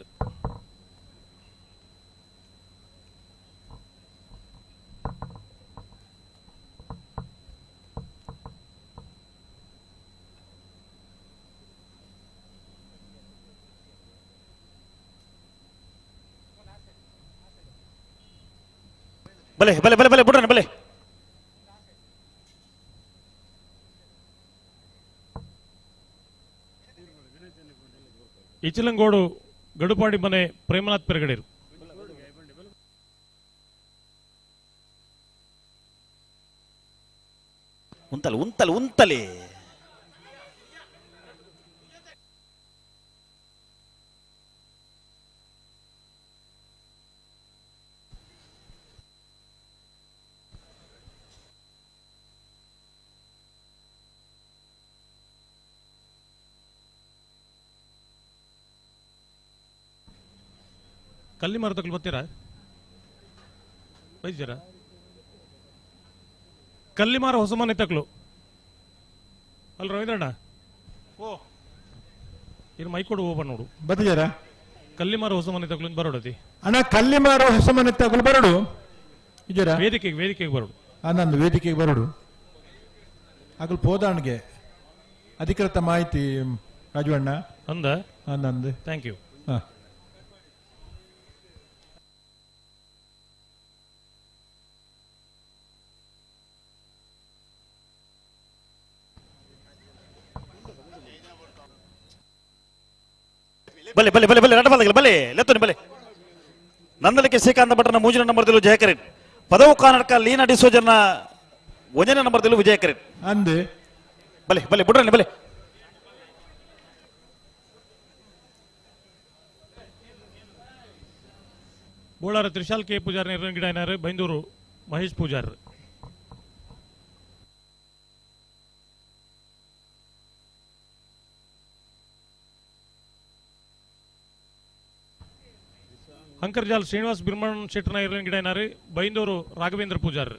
ಬಲೆ ಬಲೆ ಬಲೆ ಬಲೆ ಬಿಡ್ರನೆ ಬಲೆ. ಇಚಿಲಂಗೋಡು ಗಡುಪಾಡಿ ಮನೆ ಪ್ರೇಮನಾಥ್ ಪೆರಗಡೇರು. ಉಂತಲೆ ಉಂತಲೆ ಉಂತಲೆ. ಕಲ್ಲಿ ಮರತಕ್ಕಲು ಬರ್ತೀರಾ ಬೈಜರ? ಕಲ್ಲಿಮಾರ ಹೊಸಮನೆ ತಕ್ಲು ಅಲ್ಲ ರವೀಂದ್ರಣ್ಣ, ಓ ಇದು ಮೈಕೊಡು ಹೋಗ ನೋಡು ಬತ್ತಿಜಾರ. ಕಲ್ಲಿಮಾರ ಹೊಸಮನೆ ತಕ್ಲು ಬರೋಡತಿ ಅಣ್ಣ, ಕಲ್ಲಿಮಾರ ಹೊಸಮನೆ ತಕ್ಲು ಬರೋಡು ಇಜರ ವೇದಿಕೆಗೆ ವೇದಿಕೆಗೆ ಬರೋಡು. ನಂದು ವೇದಿಕೆಗೆ ಬರೋಡು ಆಗಲು ಪೋದಾಣ್ಗೆ ಅಧಿಕೃತ ಮಾಹಿತಿ ರಾಜು ಅಣ್ಣ ಅಂದ ನಂದು thank you. ಹಾ. ಬಲೆ ಬಲೆ ಬಲೆ ಬಲೆ ರಡ ಬಲೆ ಬಲೆ ಲೆತ್ತೋನಿ ಬಲೆ ನಂದಲಿಕೆ ಶ್ರೀಕಾಂತ ಭಟ್ರನ ಮೂಜಿನ ನಂಬರ್ದಲ್ಲೂ ಜಯಕರೇನ್ ಪದವು ಕಾನಡ್ಕ ಲೀನಾ ಡಿಸೋಜರ್ನ ಒಂದನೇ ನಂಬರ್ದಲ್ಲೂ ವಿಜಯಕರೇನ್ ಅಂದೆ ಬಲೆ ಬಲೆ ಬುಡ್ರನಿ ಬಲೆ ಬೋಳಾರ ತ್ರಿಶಾಲ್ ಕೆ ಪೂಜಾರ್ ಗಿಡ ಬೈಂದೂರು ಮಹೇಶ್ ಪೂಜಾರ್ ಅಂಕರ್ಜಾಲ್ ಶ್ರೀನಿವಾಸ್ ಬಿರ್ಮಣ್ ಶೆಟ್ಟರ್ನ ಗಿಡ ಬೈಂದೂರು ರಾಘವೇಂದ್ರ ಪೂಜಾರ್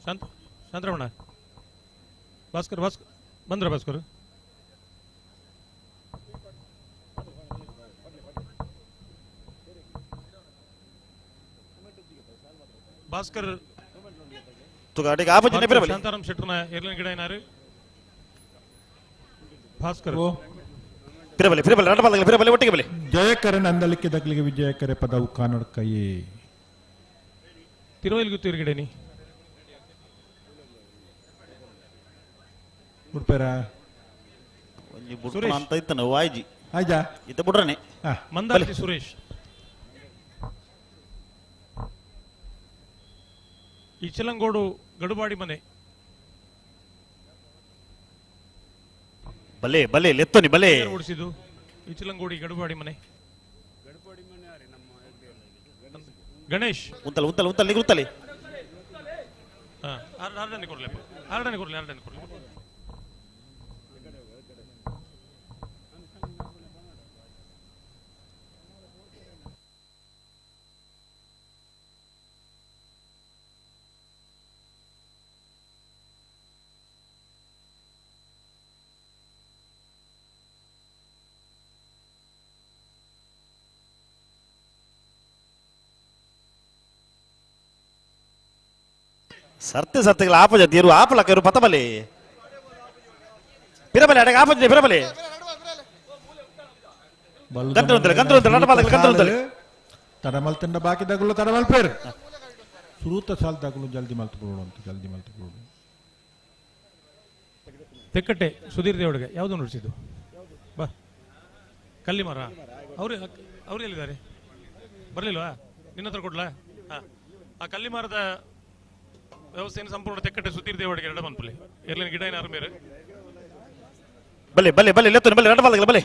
ಶಾಂತ ಶಾಂತರಮಣ ಭಾಸ್ಕರ್ ಭಾಸ್ಕರ್ ಬಂದ್ರ ಭಾಸ್ಕರ್ ಭಾಸ್ಕರ್ ಶಾಂತಾರಾಮ್ ಶೆಟ್ಟರ್ನ ಏರ್ಲೈನ್ ಗಿಡ ಏನಾರು ಭಾಸ್ಕರ್ ಪಿರಬಲೆ ಪಿರಬಲೆ ರಡ ಬಲೆ ಪಿರಬಲೆ ಒಟ್ಟಿಗೆ ಬಲೆ ಜಯಕರನ್ ಅಂದಲಿಕ್ಕೆ ದಕ್ಲಿಗೆ ವಿಜಯಕರೆ ಪದವು ಕಾನಡ್ಕಯಿ ತಿರುವೈಲ್ ಗುತ್ತಿರ್ ಗಿಡನಿ ಉಡ್ಪೇರ ಒಂಜಿ ಬುಡ್ರನ ಅಂತ ಇತ್ತನ ವಾಯ್ಜಿ ಆಯ್ಜಾ ಇತ್ತ ಬುಡ್ರನೆ ಮಂದಾರ್ತಿ ಸುರೇಶ್ ಇಚಲಂಗೋಡು ಗಡುಬಾಡಿ ಮನೆ ಬಲೆ ಬಲೆ ಲೆತ್ತೋನಿ ಬಲೆ ಓಡಿಸಿದ್ದು ಇಚಲಂಗೋಡಿ ಗಡುಬಾಡಿ ಮನೆ ಗಣೇಶ್ ಉಂತಲ್ ಉಂತಲ್ ಉಂತಲ್ ನಿಗುತ್ತಲಿ ಆರ್ಡನೆ ಕೊಡ್ಲಿ ಆರ್ಡನೆ ಕೊಡ್ಲಿ ಆರ್ಡನೆ ಕೊಡ್ಲಿ ಸರ್ತಿ ಸರ್ತಿಗಳ ಆಪಜ ತೀರು ಆಪಲಕರು ಪತಬಲಿ ಪಿರಬಲಿ ಅಡಗ ಆಪಜ ಪಿರಬಲಿ ಗಂತರುಂತಲೆ ಗಂತರುಂತಲೆ ನಟಪಾದಗಳು ಗಂತರುಂತಲೆ ತಡಮಲ್ ತಂಡ ಬಾಕಿ ದಗುಲು ತಡಮಲ್ ಪೇರು ಸುರೂತ ಸಾಲ್ ದಗುಲು ಜಲ್ದಿ ಮಲ್ತು ಬಿಡೋಣ ಅಂತ ಜಲ್ದಿ ಮಲ್ತು ಬಿಡೋಣ ತೆಕ್ಕಟ್ಟೆ ಸುಧೀರ್ ದೇವಡಿಗೆ ಯಾವುದು ನುಡಿಸಿದ್ದು ಬಾ ಕಲ್ಲಿಮರ ಅವ್ರು ಅವ್ರು ಎಲ್ಲಿದ್ದಾರೆ ಬರಲಿಲ್ವಾ ನಿನ್ನ ಹತ್ರ ಕೊಡ್ಲಾ ಹಾಂ ಆ ಕಲ್ಲಿಮರದ ವ್ಯವಸ್ಥೆಯನ್ನು ಸಂಪೂರ್ಣ ತೆಕ್ಕಟ್ಟೆ ಸುಧೀರ್ ದೇವಡಿಗೆ ಎರಡು ಮನ್ಪುಲಿ ಎರ್ಲಿನ ಗಿಡ ಏನಾರು ಮೇರೆ ಬಲೆ ಬಲೆ ಬಲೆ ಲೆತ್ತೋನಿ ಬಲೆ ನಟಪಾದಗಳು ಬಲೆ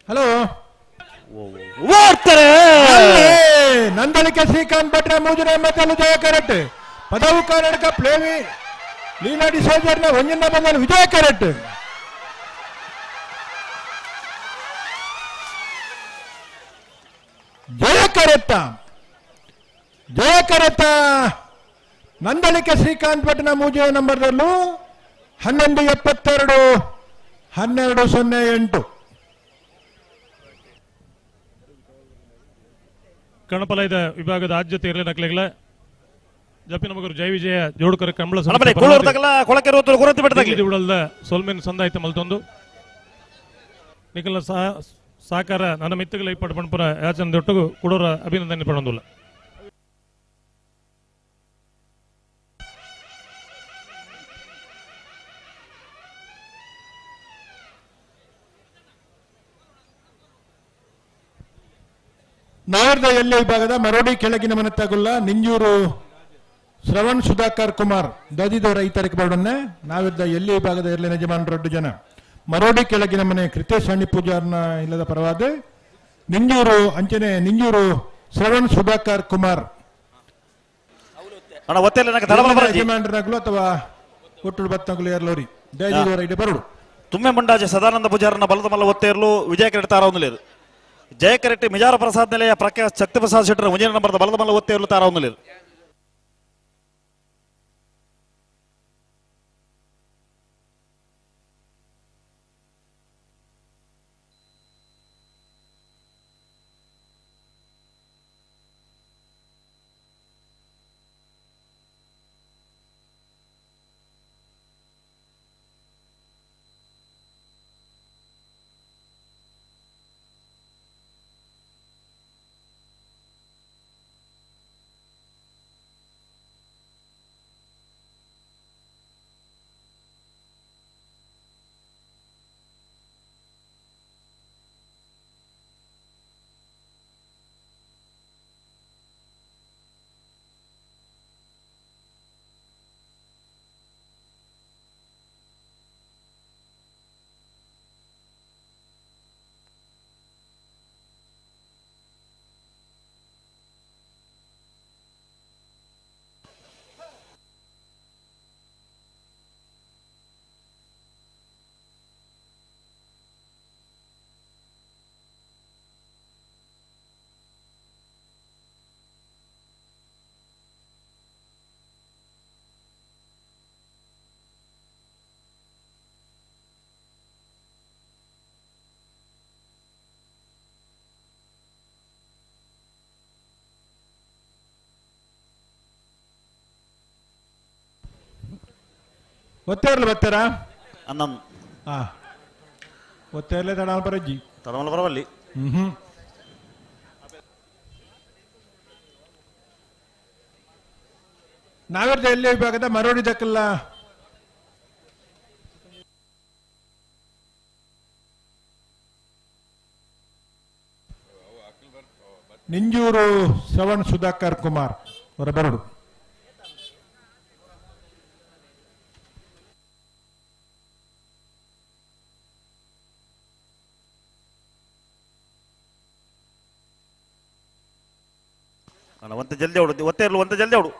ಹಲೋ ಓಡ್ತಾರೆ ನಂದಳಿಕೆ ಶ್ರೀಕಾಂತ್ ಭಟ್ರ ಮೂಜನ ಮತ್ತಲು ಜಯ ಕರೆಕ್ಟ್ ಪದವು ಕರ್ನಾಟಕ ಪ್ಲೇವಿ ಲೀನಾ ಡಿಸೋಜರ್ನ ಒಂಜಿನ ಬಂದನು ವಿಜಯ ಕರೆಕ್ಟ್ ಜಯ ಕರೆತ್ತ ಜಯ ಕರೆತ್ತ ನಂದಳಿಕೆ ಶ್ರೀಕಾಂತ್ ಭಟ್ನ ಮೂಜೆ ನಂಬರ್ದಲ್ಲೂ 11:72 12:08. ಕಣಪಲಯದ ವಿಭಾಗದ ಆದ್ಯತೆ ಇರಲಿ ನಕ್ಲೆಗಳ ಜಪಿನ ಮಗರು ಜಯ ವಿಜಯ ಜೋಡುಕರ ಕಂಬಳ ಉಡಲ್ದ ಸೊಲ್ಮೆನ್ ಸಂದಾಯ್ತ ಮಲ್ತೊಂದು ನಿಖಲ ಸಹಕಾರ ನನ್ನ ಮಿತ್ತುಗಳ ಇಪ್ಪಟ್ಟು ಪಣಪುರ ಯಾಚನ ದೊಟ್ಟಗು ಕುಡೋರ ಅಭಿನಂದನೆ ಪಡೊಂದುಲ್ಲ. ನಾವರ್ದ ಎಲ್ಲಿ ವಿಭಾಗದ ಮರೋಡಿ ಕೆಳಗಿನ ಮನತ್ತಾಗುಲ್ಲ ನಿಂಜೂರು ಶ್ರವಣ್ ಸುಧಾಕರ್ ಕುಮಾರ್ ದದಿದವರ ಈ ತಾರೀಕು ಬರೋಣ. ನಾವಿದ್ದ ಎಲ್ಲಿ ವಿಭಾಗದ ಎಲ್ಲಿ ಯಜಮಾನರು 2 ಜನ. ಮರೋಡಿ ಕೆಳಗಿನ ಮನೆ ಕೃತೇಶ್ ಹಣ್ಣಿ ಪೂಜಾರ್ನ ಇಲ್ಲದ ಪರವಾದ ನಿಂಜೂರು ಅಂಚನೆ ನಿಂಜೂರು ಶ್ರವಣ್ ಸುಧಾಕರ್ ಕುಮಾರ್ ಯಜಮಾನರಾಗ್ಲು ಅಥವಾ ಒಟ್ಟುಡು ಬತ್ತಂಗುಲು ಏರ್ಲೋರಿ ದಯದೂರ ಇಡೆ ಬರುಡು. ತುಮ್ಮೆ ಮುಂಡಾಜೆ ಸದಾನಂದ ಪೂಜಾರನ ಬಲದ ಮಲ್ಲ ಒತ್ತೇರ್ಲು ವಿಜಯ ಕರೆಟ್ ತಾರವೊಂದುಲೇರು. ಜಯ ಕರೆಟ್ ಮಿಜಾರ ಪ್ರಸಾದ್ ನೆಲೆಯ ಪ್ರಕಾಶ್ ಶಕ್ತಿ ಪ್ರಸಾದ್ ಶೆಟ್ಟರ್ ಮುಂಜಿನ ನಂಬರ್ದ ಬಲದ ಮಲ್ಲ ಒತ್ತೇರ್ಲು ತಾರವೊಂದುಲೇರು. ಒತ್ತೇರ್ಲು ಬತ್ತರ ಅನ್ನಂ ಹಾ ಒತ್ತೇರ್ಲೆ ತಡಾಲ್ ಬರಜ್ಜಿ ತಡಮಲ ಬರವಲ್ಲಿ. ಹ್ಮ್ ನಾಗರ್ಜ ಎಲ್ಲಿ ವಿಭಾಗದ ಮರೋಡಿ ದಕ್ಕಲ್ಲ ನಿಂಜೂರು ಶ್ರವಣ್ ಸುಧಾಕರ್ ಕುಮಾರ್ ಅವರ ಬರಡು. ಒಂತ ಜಲ್ದಿ ಅವಡು ಒತ್ತೇರ್ಲು ಒಂತ ಜಲ್ದಿ ಅವಡು.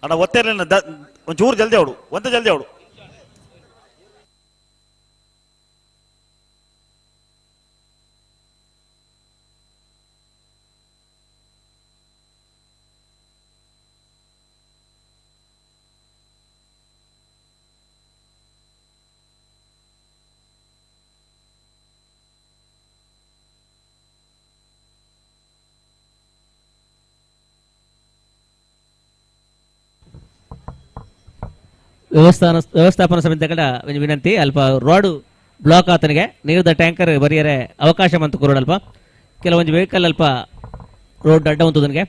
ಅಣ್ಣ ಒತ್ತೇರ್ಲಿಲ್ಲ ಒಂಚೂರು ಜಲ್ದಿ ಅವಡು ಒಂತ ಜಲ್ದಿ ಅವಡು. ವ್ಯವಸ್ಥಾಪನಾ ಸಮಿತಿಗಳ ವಿನಂತಿ ಅಲ್ಪ ರೋಡ್ ಬ್ಲಾಕ್ ಆತನಿಗೆ ನೀರದ ಟ್ಯಾಂಕರ್ ಬರಿಯರೆ ಅವಕಾಶ ಮಂತು ಕೊರೋಡು ಅಲ್ಪ ಕೆಲವೊಂದು ವೆಹಿಕಲ್ ಅಲ್ಪ ರೋಡ್ ಅಡ್ಡ ಉಂಟು ನನಗೆ.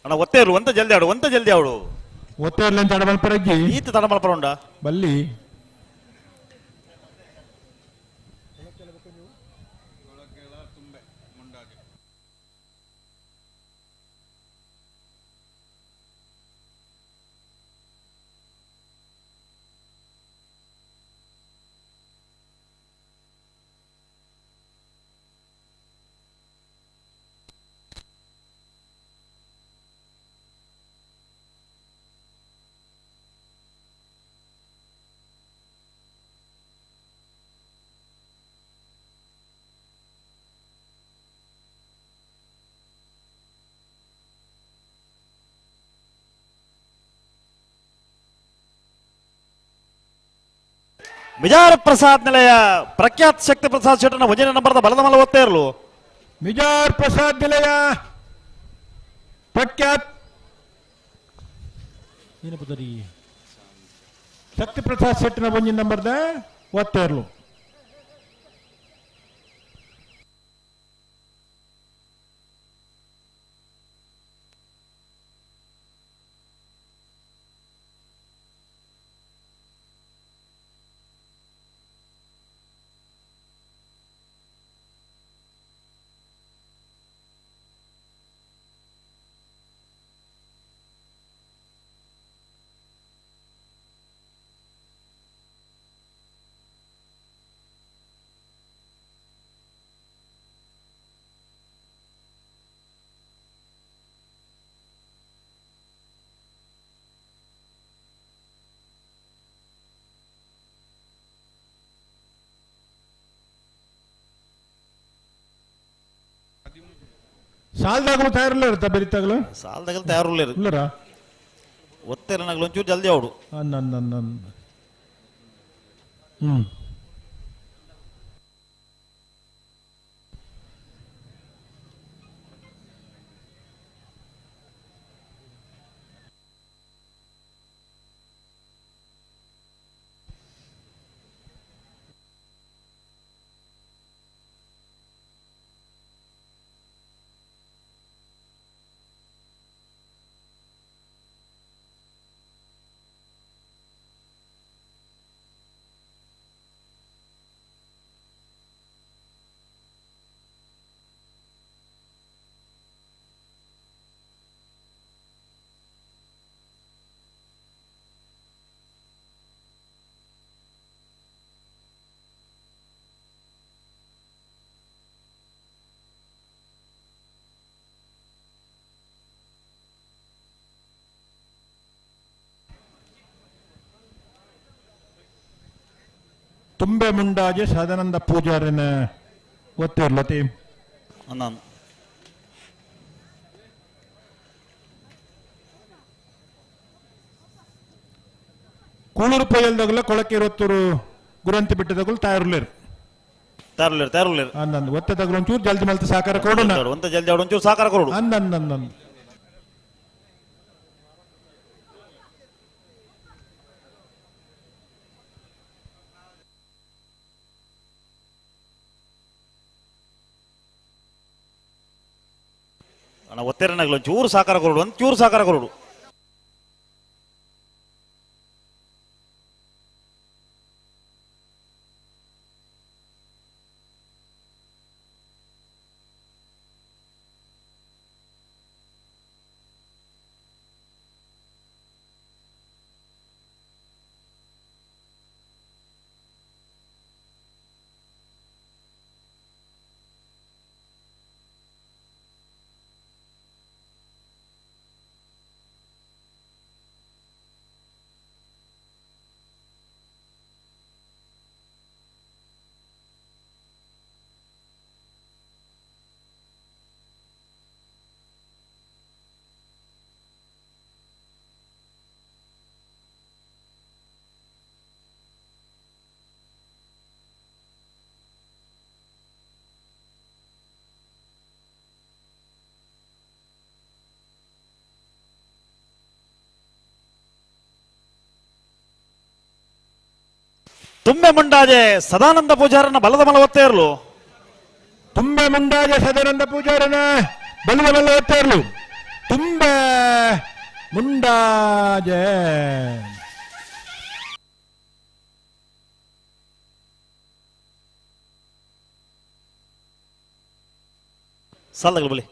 ಅಣ್ಣ ಒತ್ತೇರು ಒಂತ ಜಲ್ದಿ ಆಡು, ಒಂತ ಜಲ್ದಿ ಆಡು. ಒತ್ತೆರ್ಲೆನ್ ತಡಮಲ್ಪರಜ್ಜಿ ಈತ ತಡಮಲ್ಪರ ಉಂಡ ಬಲ್ಲಿ ಮಿಜಾರ್ ಪ್ರಸಾದ್ ನಿಲಯ ಪ್ರಖ್ಯಾತ್ ಶಕ್ತಿ ಪ್ರಸಾದ್ ಶೆಟ್ಟನ ಒಂಜನೇ ನಂಬರ್ದ ಬಲದ ಮಲ ಒತ್ತೇ ಇರಲು. ಮಿಜಾರ್ ಪ್ರಸಾದ್ ನಿಲಯ ಪ್ರಖ್ಯಾತ್ ಶಕ್ತಿ ಪ್ರಸಾದ್ ಶೆಟ್ಟನ ಒಂಜಿ ನಂಬರ್ದ ಒತ್ತೇ ಇರಲು. ಸಾಲದಾಗಲು ತಯಾರಿಲ್ಲ ಬೆರಿತಾಗಲು ಸಾಲದಾಗಲು ತಯಾರಿಲ್ಲ ಇಲ್ಲರ ಒತ್ತೆರನಾಗಲು ಒಂಚೂರು ಜಲ್ದಿ ಅವಡು ನನ್ನ ತುಂಬೆ ಮುಂಡಾಜೆ ಸದಾನಂದ ಪೂಜಾರಿನ ಒತ್ತಿರ್ಲತಿ ನಾನು ಕೂಳೂರು ಪೊಯ್ಯಲ್ದಗಲ ಕೊಳಕೆ ಇರತ್ತೂರು ಗುರಂತಿ ಬಿಟ್ಟದಗಲು ತಯಾರುಲೇರು ತಯಾರುಲೇರು ತಯಾರುಲೇರು ಅಂದಂದು ಒತ್ತದಗಲು ಒಂಚೂರು ಜಲ್ದಿ ಮಲ್ತ ಸಾಕಾರ ಕೊಡೋಣ ಒಂತ ಜಲ್ದಿ ಅವಡು ಒಂಚೂರು ಸಾಕಾರ ಕೊಡು ಅಂದಂದು ಅಣ್ಣ ಒತ್ತೆರನಾಗಲು ಒಂಚೂರು ಸಾಕಾರ ಕೊರಡು ಒಂಚೂರು ಸಾಕಾರ ಕೊರಡು. ತುಂಬೆ ಮುಂಡಾಜೆ ಸದಾನಂದ ಪೂಜಾರನ ಬಲದ ಮಲ ಒತ್ತೇ ಇರಲು. ತುಂಬೆ ಮುಂಡಾಜೆ ಸದಾನಂದ ಪೂಜಾರನ ಬಲದ ಮಲ ಒತ್ತೇ ಇರಲು. ತುಂಬೆ ಮುಂಡಾಜೆ. ಸಾಲಗಳು ಬಲಿ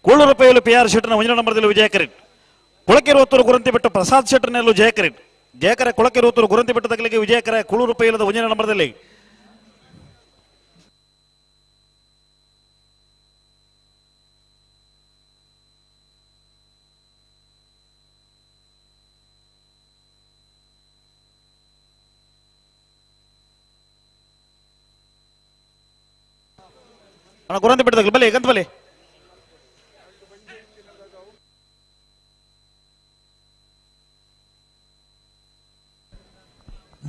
ಕೂಳೂರು ಪೈಲು ಪಿ ಆರ್ ಶೆಟ್ಟರ್ನ ಒಂದನೇ ನಂಬರ್ದಲ್ಲಿ ವಿಜಯಕರಿಟ್ ಕೊಳಕೆರುವತ್ತೂರು ಗುರಂತಿ ಬಿಟ್ಟು ಪ್ರಸಾದ್ ಶೆಟ್ಟರ್ನಲ್ಲೂ ಜಯಕರಿಟ್ ಜಯಕರ ಕೊಳಕೆರುವತ್ತೂರು ಗುರಂತಿ ಬಿಟ್ಟು ತಗಲಿಗೆ ವಿಜಯಕರ ಕೂಳೂರು ಪೈಲದ ಒಂದನೇ ನಂಬರ್ದಲ್ಲಿ. ಅಣ್ಣ ಗುರಂತಿ ಬಿಟ್ಟು ಬಲಿ ಗಂತ ಬಲಿ.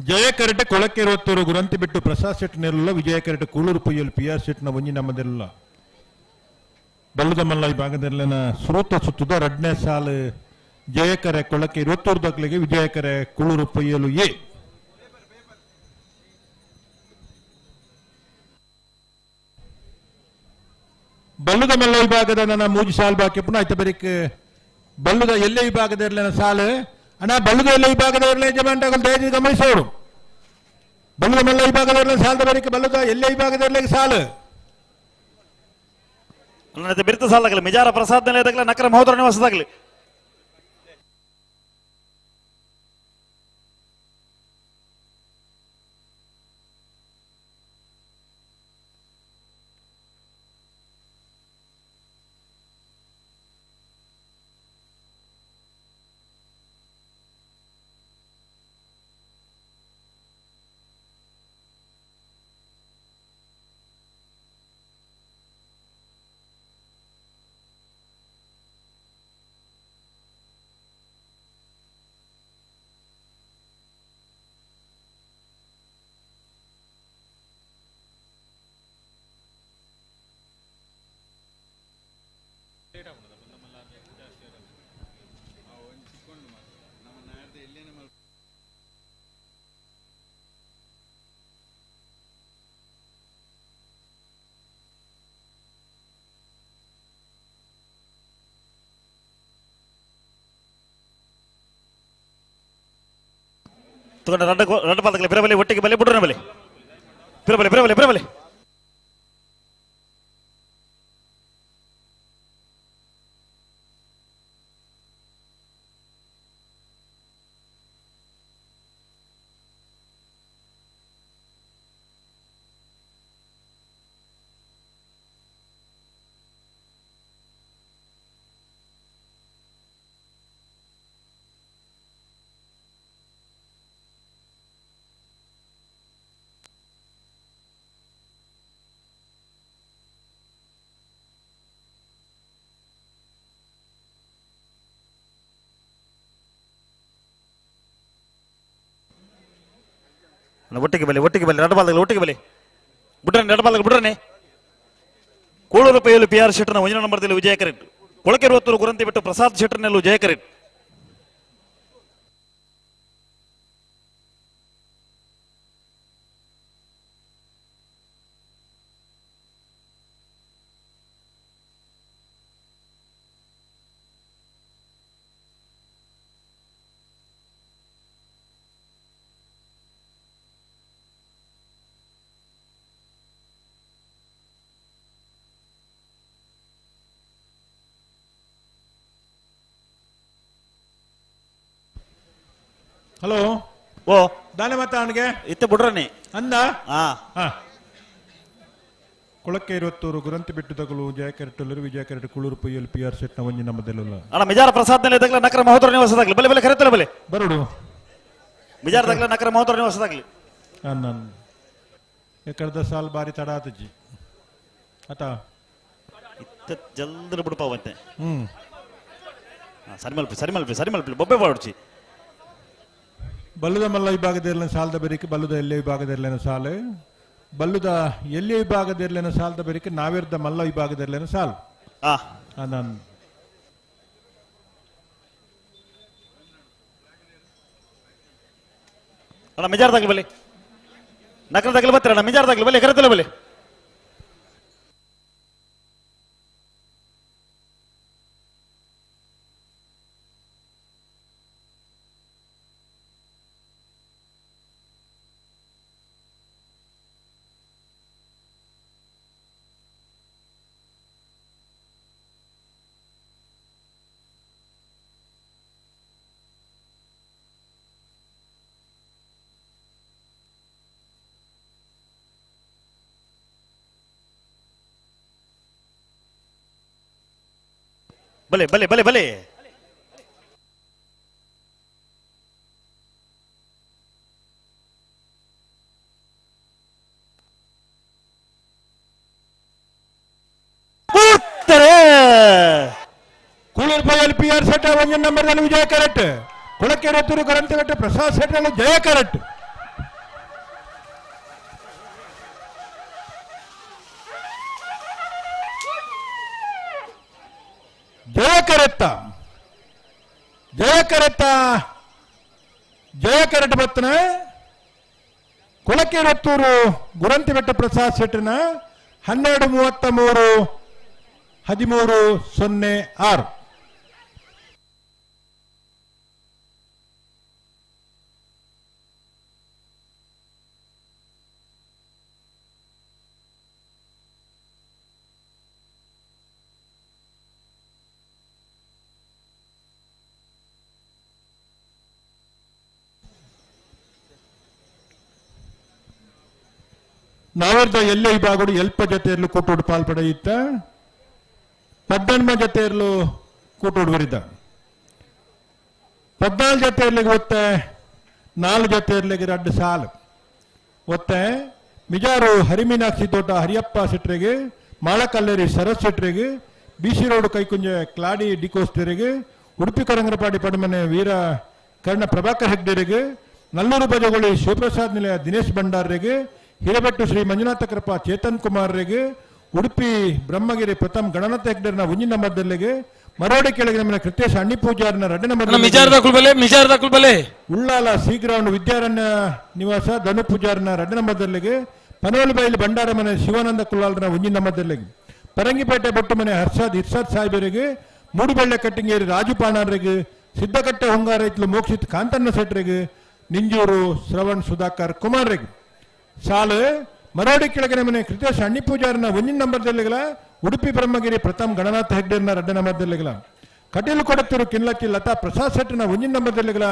ಜಯಕರಟೆ ಕೊಳಕೆರುವತ್ತೂರು ಗುರಂತಿ ಬಿಟ್ಟು ಪ್ರಸಾದ್ ಶೆಟ್ ನೆರಲ್ಲ ವಿಜಯಕರಟೆ ಕೂಳೂರು ಪೊಯ್ಯಲ್ ಪಿ ಆರ್ ಶೆಟ್ನ ಒಂಜಿ ನಮ್ಮದೆಲ್ಲ ಬಲ್ಲದ ಮಲ್ಲ ಈ ಭಾಗದಲ್ಲಿನ ಸ್ರೋತ ಸುತ್ತದ ರಡ್ನೇ ಸಾಲು ಜಯಕರೆ ಕೊಳಕೆ ಇರುವತ್ತೂರು ದಾಖಲೆಗೆ ವಿಜಯಕರೆ ಕೂಳೂರು ಪೊಯ್ಯಲು ಎ. ಬಲ್ಲದ ಮಲ್ಲ ವಿಭಾಗದ ನನ್ನ ಮೂಜಿ ಸಾಲು ಬಾಕಿ ಪುನಃ ಆಯ್ತು ಬರೀಕ್ ಬಲ್ಲದ ಎಲ್ಲೇ ವಿಭಾಗದ ಇರಲಿನ ಸಾಲು ಅಣ್ಣ ಬಲ್ಲದ ಎಲ್ಲ ವಿಭಾಗದ ಇರಲಿ ಯಜಮಾನ್ರಾಗಲು ದಯವಿಟ್ಟು ಗಮನಿಸೋರು. ಬಲ್ಲದ ಮಲ್ಲ ವಿಭಾಗದ ಇರಲಿ ಸಾಲದ ಬರೀಕ್ ಬಲ್ಲದ ಎಲ್ಲೇ ವಿಭಾಗದ ಇರಲಿ ಸಾಲು ಬಿರ್ತ ಸಾಲಾಗಲಿ ಮಿಜಾರ ಪ್ರಸಾದ್ ನೆಲೆದಾಗಲಿ ನಕರ ಮಹೋದರ ನಿವಾಸದಾಗಲಿ. ರಡ್ಡು ಪಾದಕಲೆ ಬಿರಬಲಿ ಒಟ್ಟಿಗೆ ಬಲಿ ಬುಡ್ರನ ಬಲಿ ಬಿರಬಲಿ ಬಿರಬಲಿ ಬಿರಬಲಿ. ಒಟ್ಟಿಗೆ ಬಲಿ ಒಟ್ಟಿಗೆ ಬಲಿ ರಡ್ಡು ಬಾಲ್ದಾಗಲಿ ಒಟ್ಟಿಗೆ ಬಲಿ ಬುಡ್ರನೆ ರಡ್ಡು ಬಾಲ್ದಾಗಲಿ ಬುಡ್ರನೆ. ಕೂಳೂರು ಪೈಲು ಪಿ ಆರ್ ಶೆಟ್ಟರ್ನ ಒಂದನೇ ನಂಬರ್ದಲ್ಲಿ ವಿಜಯಕರೆಟ್ ಕೊಳಕೆರುವತ್ತೂರು ಗುರಂತಿ ಬಿಟ್ಟು ಪ್ರಸಾದ್ ಶೆಟ್ಟರ್ನಲ್ಲೂ ಜಯಕರೆಟ್. ಹಲೋ ಓ ದಾನೆ ಮಾತಾಣಿಗೆ ಇತ್ತೆ ಬುಡ್ರನೆ ಅಂದ ಹಾ ಕೊಳಕ್ಕೆ ಇರುವತ್ತೂರು ಗುರಂತಿ ಬಿಟ್ಟು ತಗಲು ಜಯಕರೆಟ್ಟಲ್ಲರು ವಿಜಯಕರೆಟ್ಟು ಕುಳೂರು ಪೊಯ್ಯಲ್ ಪಿ ಆರ್ ಸೆಟ್ನ ಒಂಜಿ ನಮ್ಮದೆಲ್ಲ ಅಣ್ಣ ಮಿಜಾರ ಪ್ರಸಾದ್ ನೆಲೆ ನಕರ ಮಹೋದರ ನಿವಾಸದಾಗಲಿ ಬಲೆ ಬಲೆ ಕರೆತಲ್ಲ ಬಲೆ ಬರುಡು ಮಿಜಾರ ತಗಲ ನಕರ ಮಹೋದರ ನಿವಾಸದಾಗಲಿ. ನಾನು ಎಕರ್ದ ಸಾಲ್ ಬಾರಿ ತಡ ಆತಜ್ಜಿ ಆತ ಇತ್ತ ಜಲ್ದಿ ಬಿಡ್ಪಾವಂತೆ. ಸರಿ ಮಲ್ಪಿ ಸರಿ ಮಲ್ಪಿ ಸರಿ ಮಲ್ಪಿ ಬೊಬ್ಬೆ ಬಾಡ್ಚಿ. ಬಲ್ಲದ ಮಲ್ಲ ವಿಭಾಗದ ಸಾಲದ ಬರಿಕೆ ಬಲ್ಲದ ಎಲ್ಲೇ ವಿಭಾಗದ ಸಾಲು ಬಲ್ಲದ ಎಲ್ಲಿ ವಿಭಾಗದ ಸಾಲದ ಬರಿಕೆ ನಾವಿರ್ದ ಮಲ್ಲ ವಿಭಾಗದ ಸಾಲು. ನಾನು ಅಣ್ಣ ಮಿಜಾರ್ ತಗಲಿ ಬಲಿ ನಕಲ ತಗಲಿ ಬರ್ತೀರಣ್ಣ ಮಿಜಾರ್ ತಗಲಿ ಬಲಿ ಕರೆತಲ್ಲ ಬಲಿ. ಬಲೆ ಬಲೆ ಬಲೆ ಬಲೆ ಕೂಳೂರು ಪೈಯಲ್ಲಿ ಪಿ ಆರ್ ಶೆಟ್ಟ ಒಂಜನ್ ನಂಬರ್ ವಿಜಯ ಕರೆಕ್ಟ್. ಕೊಳಕೆರೆ ತುರು ಕರಂತಗಟ್ಟೆ ಪ್ರಸಾದ್ ಶೆಟ್ಟಲ್ಲಿ ಜಯ ಕರೆಕ್ಟ್. ಜಯ ಕರೆತ್ತ ಜಯ ಕರೆತ್ತ ಜಯ ಕರೆಟ್ ಬತ್ತನ ಕೊಳಕೆರತ್ತೂರು ಗುರಂತಿಬೆಟ್ಟ ಪ್ರಸಾದ್ ಶೆಟ್ಟನ 12:33 13:06. ನಾವರ್ದ ಎಲ್ಲ ವಿಭಾಗಗಳು ಎಲ್ಪ ಜೊತೆಯಲ್ಲೂ ಕೂಟೋಡು ಪಾಲ್ಪಡೆಯಿತ್ತ 18 ಜೊತೆಯಲ್ಲೂ ಕೂಟೋಡು ಬರಿದ 14 ಜೊತೆಯಲ್ಲಿಗೆ ಒತ್ತೆ 4 ಜೊತೆಯಲ್ಲಿಗೆ 2 ಸಾಲು ಒತ್ತೆ ಮಿಜಾರು ಹರಿಮೀನಾಕ್ಷಿ ತೋಟ ಹರಿಯಪ್ಪ ಶೆಟ್ಟರಿಗೆ, ಮಾಳಕಲ್ಲೇರಿ ಶರತ್ ಶೆಟ್ಟರಿಗೆ, ಬಿಸಿ ರೋಡ್ ಕೈಕುಂಜೆ ಕ್ಲಾಡಿ ಡಿಕೋಸ್ಟರಿಗೆ, ಉಡುಪಿ ಕೊರಂಗರಪಾಡಿ ಪಡಮನೆ ವೀರ ಕರ್ಣ ಪ್ರಭಾಕರ್ ಹೆಗ್ಡೆರಿಗೆ, ನಲ್ಲೂರು ಬಜಗೋಳಿ ಶಿವಪ್ರಸಾದ್ ನಿಲಯ ದಿನೇಶ್ ಭಂಡಾರರಿಗೆ, ಹಿರೇಬೆಟ್ಟು ಶ್ರೀ ಮಂಜುನಾಥ ಕೃಪಾ ಚೇತನ್ ಕುಮಾರ್ರಿಗೆ, ಉಡುಪಿ ಬ್ರಹ್ಮಗಿರಿ ಪ್ರಥಮ್ ಗಣನಾಥ ಹೆಗ್ಡೆರ್ನ ಒಂಜಿನ ನಂಬರ್ದಲ್ಲಿಗೆ, ಮರೋಡಿ ಕೆಳಗಿನ ಮನೆ ಕೃತೇಶ್ ಅಣ್ಣಿ ಪೂಜಾರ್ನ 2 number, Ullal C ground Vidyaranya ನಿವಾಸ ಧನು ಪೂಜಾರ್ನ 2 ನಂಬರ್ದಲ್ಲಿಗೆ, ಪನೋಲಬೈಲು ಭಂಡಾರ ಮನೆ ಶಿವಾನಂದ ಕುಲ್ಲಾಲ್ರ 1 ನಂಬರ್ದಲ್ಲಿಗೆ, ಪರಂಗಿಪೇಟೆ ಬೊಟ್ಟು ಮನೆ ಹರ್ಷಾದ್ ಇರ್ಷಾದ್ ಸಾಹೇಬರಿಗೆ, ಮೂಡುಬೆಳ್ಳೆ ಕಟ್ಟಿಂಗೇರಿ ರಾಜು ಪಾಣಾರ್ರಿಗೆ, ಸಿದ್ದಕಟ್ಟೆ ಹೊಂಗಾರೈತ್ಲು ಮೋಕ್ಷಿತ್ ಕಾಂತಣ್ಣ ಶೆಟ್ಟರಿಗೆ, ನಿಂಜೂರು ಶ್ರವಣ್ ಸುಧಾಕರ್ ಕುಮಾರ್ರಿಗೆ. ಸಾಲು ಮರೋಡಿ ಕೆಳಗಿನ ಮನೆ ಕೃತೇಶ್ ಅಣ್ಣಿ ಪೂಜಾರನ 1 ನಂಬರ್ದಲ್ಲಿಗಲ, ಉಡುಪಿ ಬ್ರಹ್ಮಗಿರಿ ಪ್ರಥಮ್ ಗಣನಾಥ ಹೆಗ್ಡೆರ್ನ 2 ನಂಬರ್ದಲ್ಲಿಗಲ, ಕಟೀಲು ಕೊಡತ್ತೂರು ಕಿನ್ಲಕ್ಕಿ ಲತಾ ಪ್ರಸಾದ್ ಶೆಟ್ಟನ 1 ನಂಬರ್ದಲ್ಲಿಗಲ,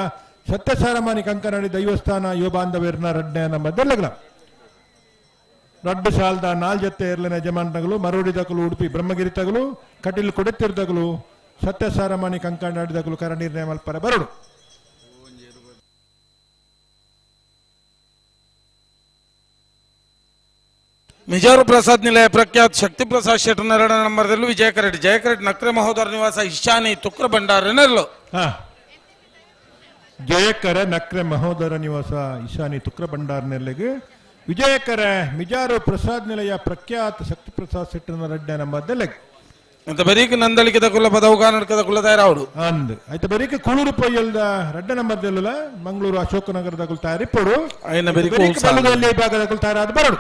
ಸತ್ಯಸಾರಮಾನಿ ಕಂಕನಾಡಿ ದೈವಸ್ಥಾನ ಯುವ ಬಾಂಧವ್ಯರ್ನ 2 ನಂಬರ್ದಲ್ಲಿಗಲ. 2 ಸಾಲದ 4 ಜೊತೆ ಇರ್ಲನ ಯಜಮಾನಗಳು ಮರೋಡಿ ತಗಲು, ಉಡುಪಿ ಬ್ರಹ್ಮಗಿರಿ ತಗಲು, ಕಟೀಲು ಕೊಡತ್ತಿರು ತಗಲು, ಸತ್ಯಸಾರಮಾನಿ ಕಂಕನಾಡಿ ತಗಲು ಕರ ನಿರ್ಣಯ ಮಲ್ಪರ ಬರಡು. ಮಿಜಾರು ಪ್ರಸಾದ್ ನಿಲಯ ಪ್ರಖ್ಯಾತ್ ಶಕ್ತಿ ಪ್ರಸಾದ್ ಶೆಟ್ಟರ್ 2 ನಂಬರ್ದಲ್ಲೂ ವಿಜಯ ಕರೆಟ್, ಜಯ ಕರೆಟ್ ನಕ್ರೆ ಮಹೋದರ ನಿವಾಸ ಇಶಾನಿ ತುಕ್ರ ಭಂಡಾರನಲ್ಲೂ. ಜಯಕರ ನಕ್ರೆ ಮಹೋದರ ನಿವಾಸ ಇಶಾನಿ ತುಕ್ರ ಭಂಡಾರನೆಲ್ಲಿಗೆ, ವಿಜಯಕರ ಮಿಜಾರು ಪ್ರಸಾದ್ ನಿಲಯ ಪ್ರಖ್ಯಾತ ಶಕ್ತಿ ಪ್ರಸಾದ್ ಶೆಟ್ಟರ್ 2 ನಂಬರ್ದಲ್ಲಿಗೆ. ಅಂತ ಬರೀಕ್ ನಂದಳಿಕೆ ತಗುಲ ಪದವು ಕರ್ನಾಟಕದ ಕುಲದಾಯರಾవుಡು ಅಂದ್ ಆಯ್ತು. ಬರೀಕ್ ಕೂಳೂರು ಪೊಯ್ಯಲ್ದ 2 ನಂಬರ್ದಲ್ಲ ಮಂಗಳೂರು ಅಶೋಕನಗರದ ತಯಾರಿಪ್ಪಡು ವಿಭಾಗದ ತಯಾರಾದ ಬರಡು.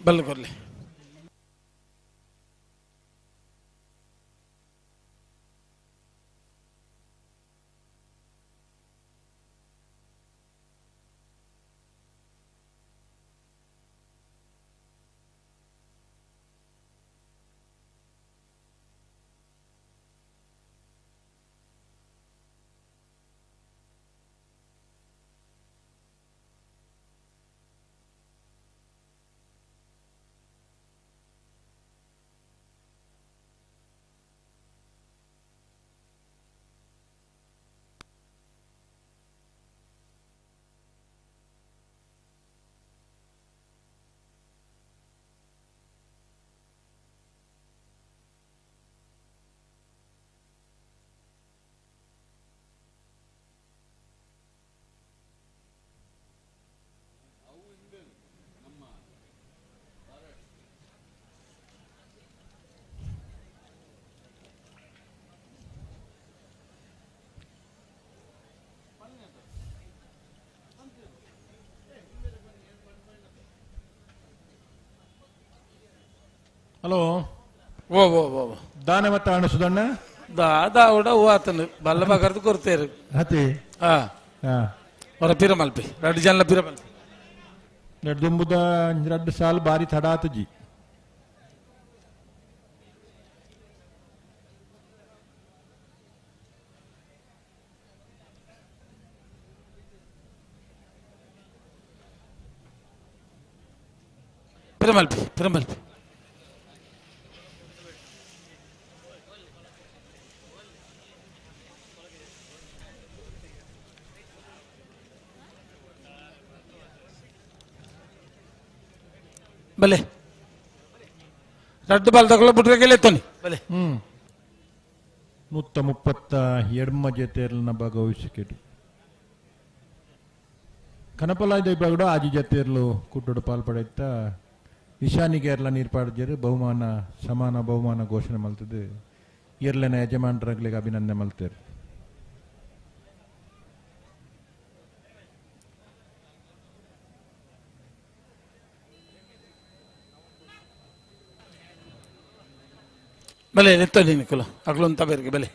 ಬಲ್ಲೆ ಕೊರ್ಲಿ. ಹಲೋ ಓ ಓ ಓ ದಾನೆ ಮತ್ತ ಅಣ್ಣ ಸುಧಣ್ಣ ದಾದ ಉಡ ಹೂ ಆತನು ಬಲ್ಲ ಬಗರ್ದು ಕೊರ್ತೇರು ಹತಿ ಹಾ ಹಾ ಹೊರ ಪಿರಮಲ್ಪಿ ರಡ್ಡು ಜನ ಪಿರಮಲ್ಪಿ ದುಂಬುದ ರಡ್ಡು ಸಾಲ್ ಬಾರಿ ತಡ ಆತಜಿ ಪಿರಮಲ್ಪಿ ಪಿರಮಲ್ಪಿ ಬಲೆ ರಡ್ಡು ಬಾಲ್ ತಗೊಳ್ಳೋ ಬಿಟ್ರೆ ಗೆಲ್ಲತ್ತೋನಿ ಬಲೆ 132 ಜತೆಯರ್ನ ಭಾಗವಹಿಸಿಕೆಡು ಕನಪಲಾಯ್ದ ವಿಭಾಗಡು ಆಜಿ ಜತೆಯರ್ಲು ಕುಟ್ಟೋಡು ಪಾಲ್ಪಡೆತ್ತ ಇಶಾನಿಗೆ ಎರ್ಲ ನೀರ್ಪಾಡ್ಜರು ಬಹುಮಾನ ಸಮಾನ ಬಹುಮಾನ ಘೋಷಣೆ ಮಲ್ತದೆ ಎರ್ಲನ ಯಜಮಾನರಾಗ್ಲಿಗೆ ಅಭಿನಂದನೆ ಮಲ್ತೇರು. ಬಲೆ ಎತ್ತೋನಿ ನಿಕ್ಕುಲ ಅಗ್ಲೊಂತ ಬೇರಿಗೆ ಬಲೆ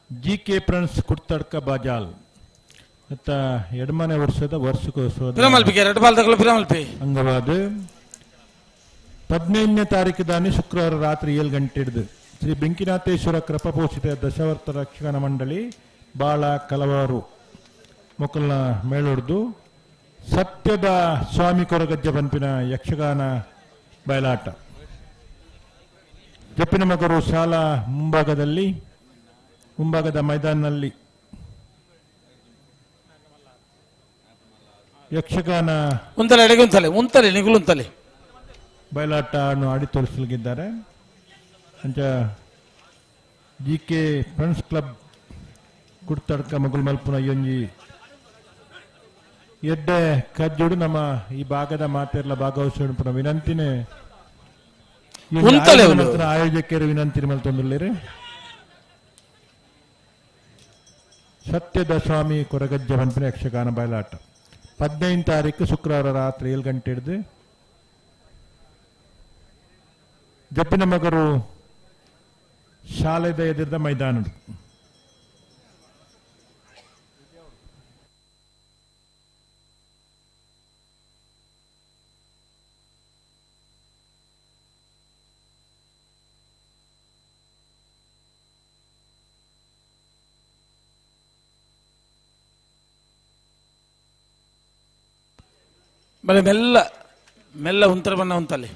ಜಿ ಕೆ ಪ್ರಣಸ್ ಕುಡ್ತಡ್ಕ ಬಾಜಾಲ್ ಮತ್ತ ಎಡಮನೆ ವರ್ಷದ ವರ್ಷಕ್ಕೋತ್ಸವದ ಅಂಗವಾದ 15ನೇ ತಾರೀಕು ದಾನಿ ಶುಕ್ರವಾರ ರಾತ್ರಿ 7 ಗಂಟೆ ಹಿಡಿದು ಶ್ರೀ ಬೆಂಕಿನಾಥೇಶ್ವರ ಕೃಪಪೋಷಿತ ದಶಾವರ್ತ ರಕ್ಷಣಾ ಮಂಡಳಿ ಬಾಳ ಕಲವಾರು ಮೊಕ್ಕಲ್ನ ಮೇಳೊಡ್ದು ಸತ್ಯದ ಸ್ವಾಮಿ ಕೊರಗಜ್ಜ ಬಂಪಿನ ಯಕ್ಷಗಾನ ಬಯಲಾಟ. ಜಪ್ಪಿನ ಮಗರು ಶಾಲಾ ಮುಂಭಾಗದ ಮೈದಾನದಲ್ಲಿ ಯಕ್ಷಗಾನ ಉಂತಲೆ ಅಡಿಗೆ ಉಂತಲೆ ಉಂತಲೆ ನಿಗುಲು ಉಂತಲೆ ಬಯಲಾಟ ಅನ್ನು ಆಡಿ ತೋರಿಸಲಿದ್ದಾರೆ. ಅಂಚ ಜಿ ಕೆ ಫ್ರೆಂಡ್ಸ್ ಕ್ಲಬ್ ಕುಡ್ತಡ್ಕ ಮಗುಲ್ ಮಲ್ಪುನ ಯೊಂಜಿ ಎಡ್ಡೆ ಕಜ್ಜೋಡು ನಮ್ಮ ಈ ಭಾಗದ ಮಾತೆರ್ಲ ಭಾಗವಹಿಸುವ ವಿನಂತಿನೇ ಆಯೋಜಕರು ವಿನಂತಿ ಮಲ್ತೊಂದುಲ್ಲೇರಿ. ಸತ್ಯದ ಸ್ವಾಮಿ ಕೊರಗಜ್ಜ ಪನ್ಪಿನ ಯಕ್ಷಗಾನ ಬಯಲಾಟ 15 ತಾರೀಕು ಶುಕ್ರವಾರ ರಾತ್ರಿ 7 ಗಂಟೆ ಹಿಡಿದು ಜಪ್ಪಿನ ಮಗರು ಶಾಲೆದ ಎದುರದ ಮೈದಾನ. ಬಲೆ ಮೆಲ್ಲ ಮೆಲ್ಲ ಉಂತರ ಬಣ್ಣ ಉಂತಲ್ಲಿ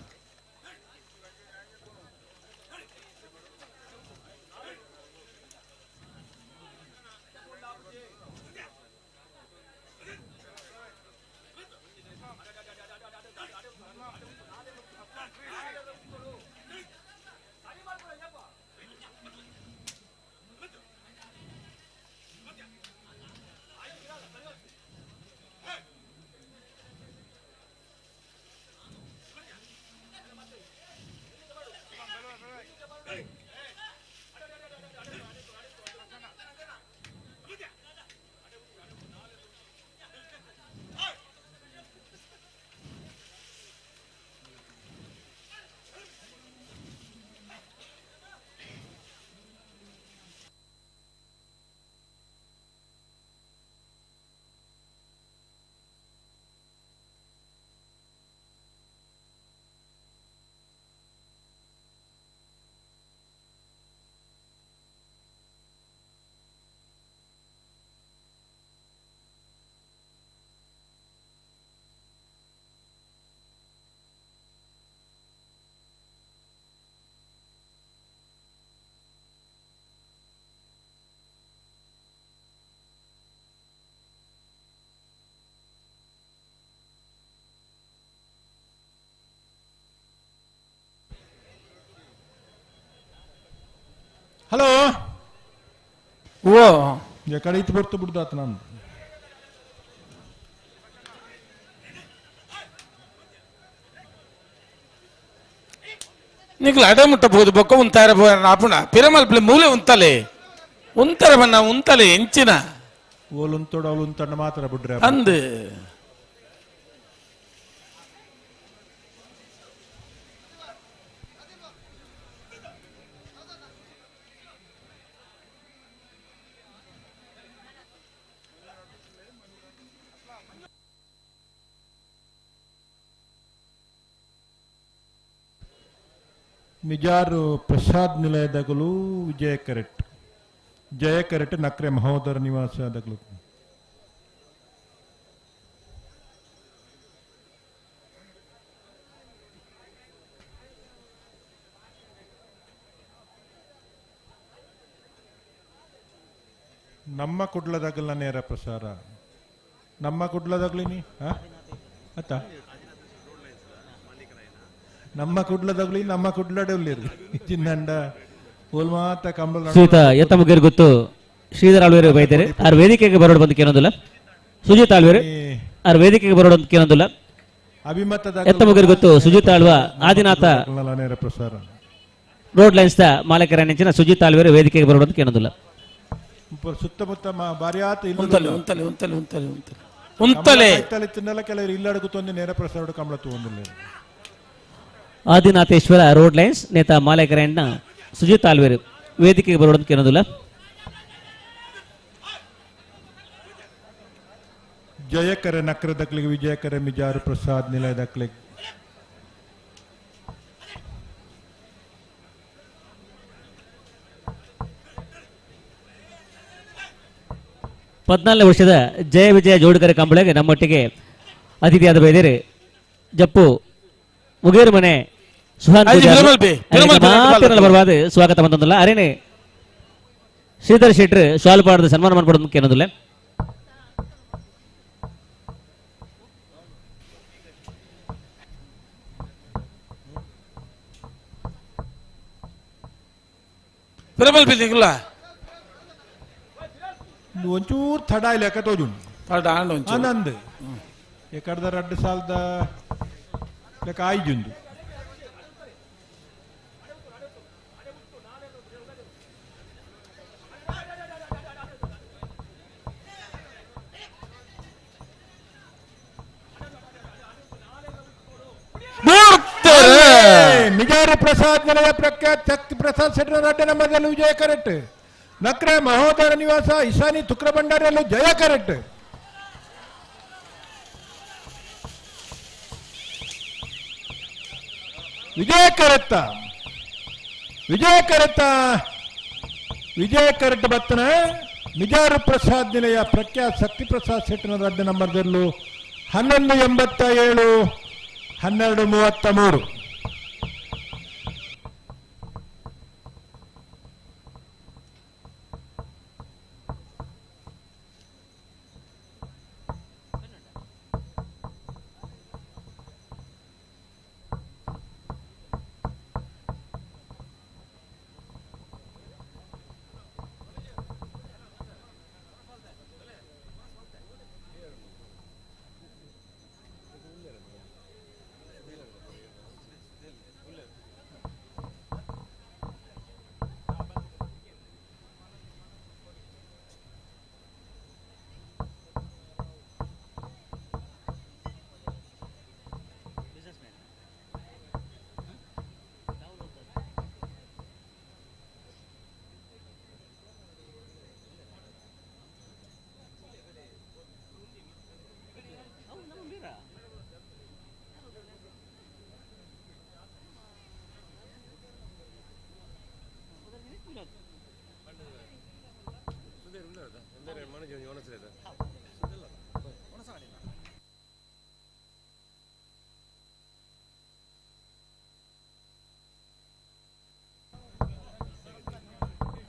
Hello ಓ ಕಡೆ ಇತ್ತು ಬರ್ತು ಬಿಡ್ದಾತ ನಾನು. ನಿಕ್ಲು ಅಡೆ ಮುಟ್ಟಬಹುದು ಬೊಕ್ಕ ಉಂತಾರೆ ಆಪುಣ ಪಿರಮಲ್ಪ್ಲೆ ಮೂಲೆ ಉಂತಲೆ ಉಂತರ ಬನ್ನ ಉಂತಲೆ ಎಂಚಿನ ಓಲುಂತೋಡು ಅವಳು ಉಂತಣ್ಣ ಮಾತ್ರ ಬಿಡ್ರೆ ಅಂದ್ ಮಿಜಾರು ಪ್ರಸಾದ್ ನಿಲಯದಗಲು ವಿಜಯ ಕರೆಟ್ ಜಯ ಕರೆಟ್ ನಕ್ರೆ ಮಹೋದರ ನಿವಾಸದಗಲು. ನಮ್ಮ ಕುಡ್ಲದಾಗಲ ನೇರ ಪ್ರಸಾರ ನಮ್ಮ ಕುಡ್ಲದಾಗ್ಲಿನಿ ಅತ್ತ ನಮ್ಮ ಕುಡ್ಲದಾಗ್ಲಿ ನಮ್ಮ ಕುಡ್ಲಡೆ ಉಳ್ಳೇರಿ ಚಿನ್ನಂಡ ಓಲ್ಮಾತ ಕಂಬಳ ಶ್ರೀಯುತ ಎತ್ತಮುಗೇರ್ ಗೊತ್ತು ಶ್ರೀಧರ್ ಆಳ್ವೇರು ಬೈತಾರೆ ಆರ್ ವೇದಿಕೆಗೆ ಬರೋಡು ಬಂದು ಕೇನೊಂದಿಲ್ಲ. ಸುಜಿತ್ ಆಳ್ವೇರು ಆರ್ ವೇದಿಕೆಗೆ ಬರೋಡು ಅಂತ ಕೇನೊಂದಿಲ್ಲ. ಅಭಿಮತದ ಎತ್ತಮುಗೇರ್ ಗೊತ್ತು ಸುಜಿತ್ ಆಳ್ವ ಆದಿನಾಥ ನೇರ ಪ್ರಸಾರ ರೋಡ್ ಲೈನ್ಸ್ the ಮಾಲೀಕರ ನೆಂಚಿನ ಸುಜಿತ್ ಆಳ್ವೇರು ವೇದಿಕೆಗೆ ಬರೋಡು ಅಂತ ಕೇನೊಂದಿಲ್ಲ. ಸುತ್ತಮುತ್ತ ಬಾರಿಯಾತ ಉಂತಲೆ ಉಂತಲೆ ಉಂತಲೆ ಉಂತಲೆ ಉಂತಲೆ ಉಂತಲೆ ತಿನ್ನಲ್ಲ ಕೆಲವರು ಇಲ್ಲಡಗು ನೇರ ಪ್ರಸಾರ ಕಂಬಳ ತಗೊಂಡಿಲ್ಲ. ಆದಿನಾಥೇಶ್ವರ ರೋಡ್ ಲೈನ್ಸ್ ನೇತಾ ಮಾಲೀಕರನ್ನ ಸುಜಿತ್ ಆಲ್ವೇರು ವೇದಿಕೆಗೆ ಬರೋಣ ಅಂತ ಕೇಳೋದಿಲ್ಲ. ಜಯಕರ ನಕ್ರ ದಕ್ಲಿಗೆ ವಿಜಯಕರ ಮಿಜಾರು ಪ್ರಸಾದ್ ನಿಲಯ ದಕ್ಲಿಗೆ 14 ವರ್ಷದ ಜಯ ವಿಜಯ ಜೋಡುಕರ ಕಂಬಳಗೆ ನಮ್ಮೊಟ್ಟಿಗೆ ಅತಿಥಿಯಾದ ಬೈದೇರಿ ಜಪ್ಪು ಮುಗೇರು ಮನೆ ಸುಹಾನ್ ಬರವಾದ ಸ್ವಾಗತ ಬಂದಲ್ಲ. ಅರೇನೆ ಶ್ರೀಧರ್ ಶೆಟ್ರು ಶಾಲು ಪಾಡದ ಸನ್ಮಾನ ಮಾಡ್ಕೊಡೋದು ಮುಖ್ಯ ಅನ್ನೋದಿಲ್ಲ. ಒಂಚೂರು ತಡ ಇಲ್ಲ ಯಾಕ ತೋಜುಂಡು ತಡ ಆಂಡ್ ಒಂಚೂರು. ಆನಂದ್ ಎಕಡ್ದ ರಡ್ಡು ಸಾಲದ ಲೆಕ್ಕ ಆಯ್ಜುಂಡು. ಮಿಜಾರು ಪ್ರಸಾದ್ ನಿಲಯ ಪ್ರಖ್ಯಾತ್ ಶಕ್ತಿ ಪ್ರಸಾದ್ ಶೆಟ್ಟರ ರಡ್ಡ ನಂಬರ್ದಲ್ಲಿ ವಿಜಯ ಕರೆಕ್ಟ್. ನಕ್ರೆ ಮಹೋದರ ನಿವಾಸ ಇಶಾನಿ ತುಕ್ರ ಭಂಡಾರಿಯಲ್ಲೂ ಜಯ ಕರೆಕ್ಟ್. ವಿಜಯ ಕರೆತ್ತ ವಿಜಯ ಕರೆತ್ತ ವಿಜಯ ಕರೆಕ್ಟ್ ಬತ್ತನ ಮಿಜಾರು ಪ್ರಸಾದ್ ನಿಲಯ ಪ್ರಖ್ಯಾತ್ ಶಕ್ತಿ ಪ್ರಸಾದ್ ಶೆಟ್ಟರ ರಡ್ಡ ನಂಬರ್ದಲ್ಲೂ 11:87 12:33.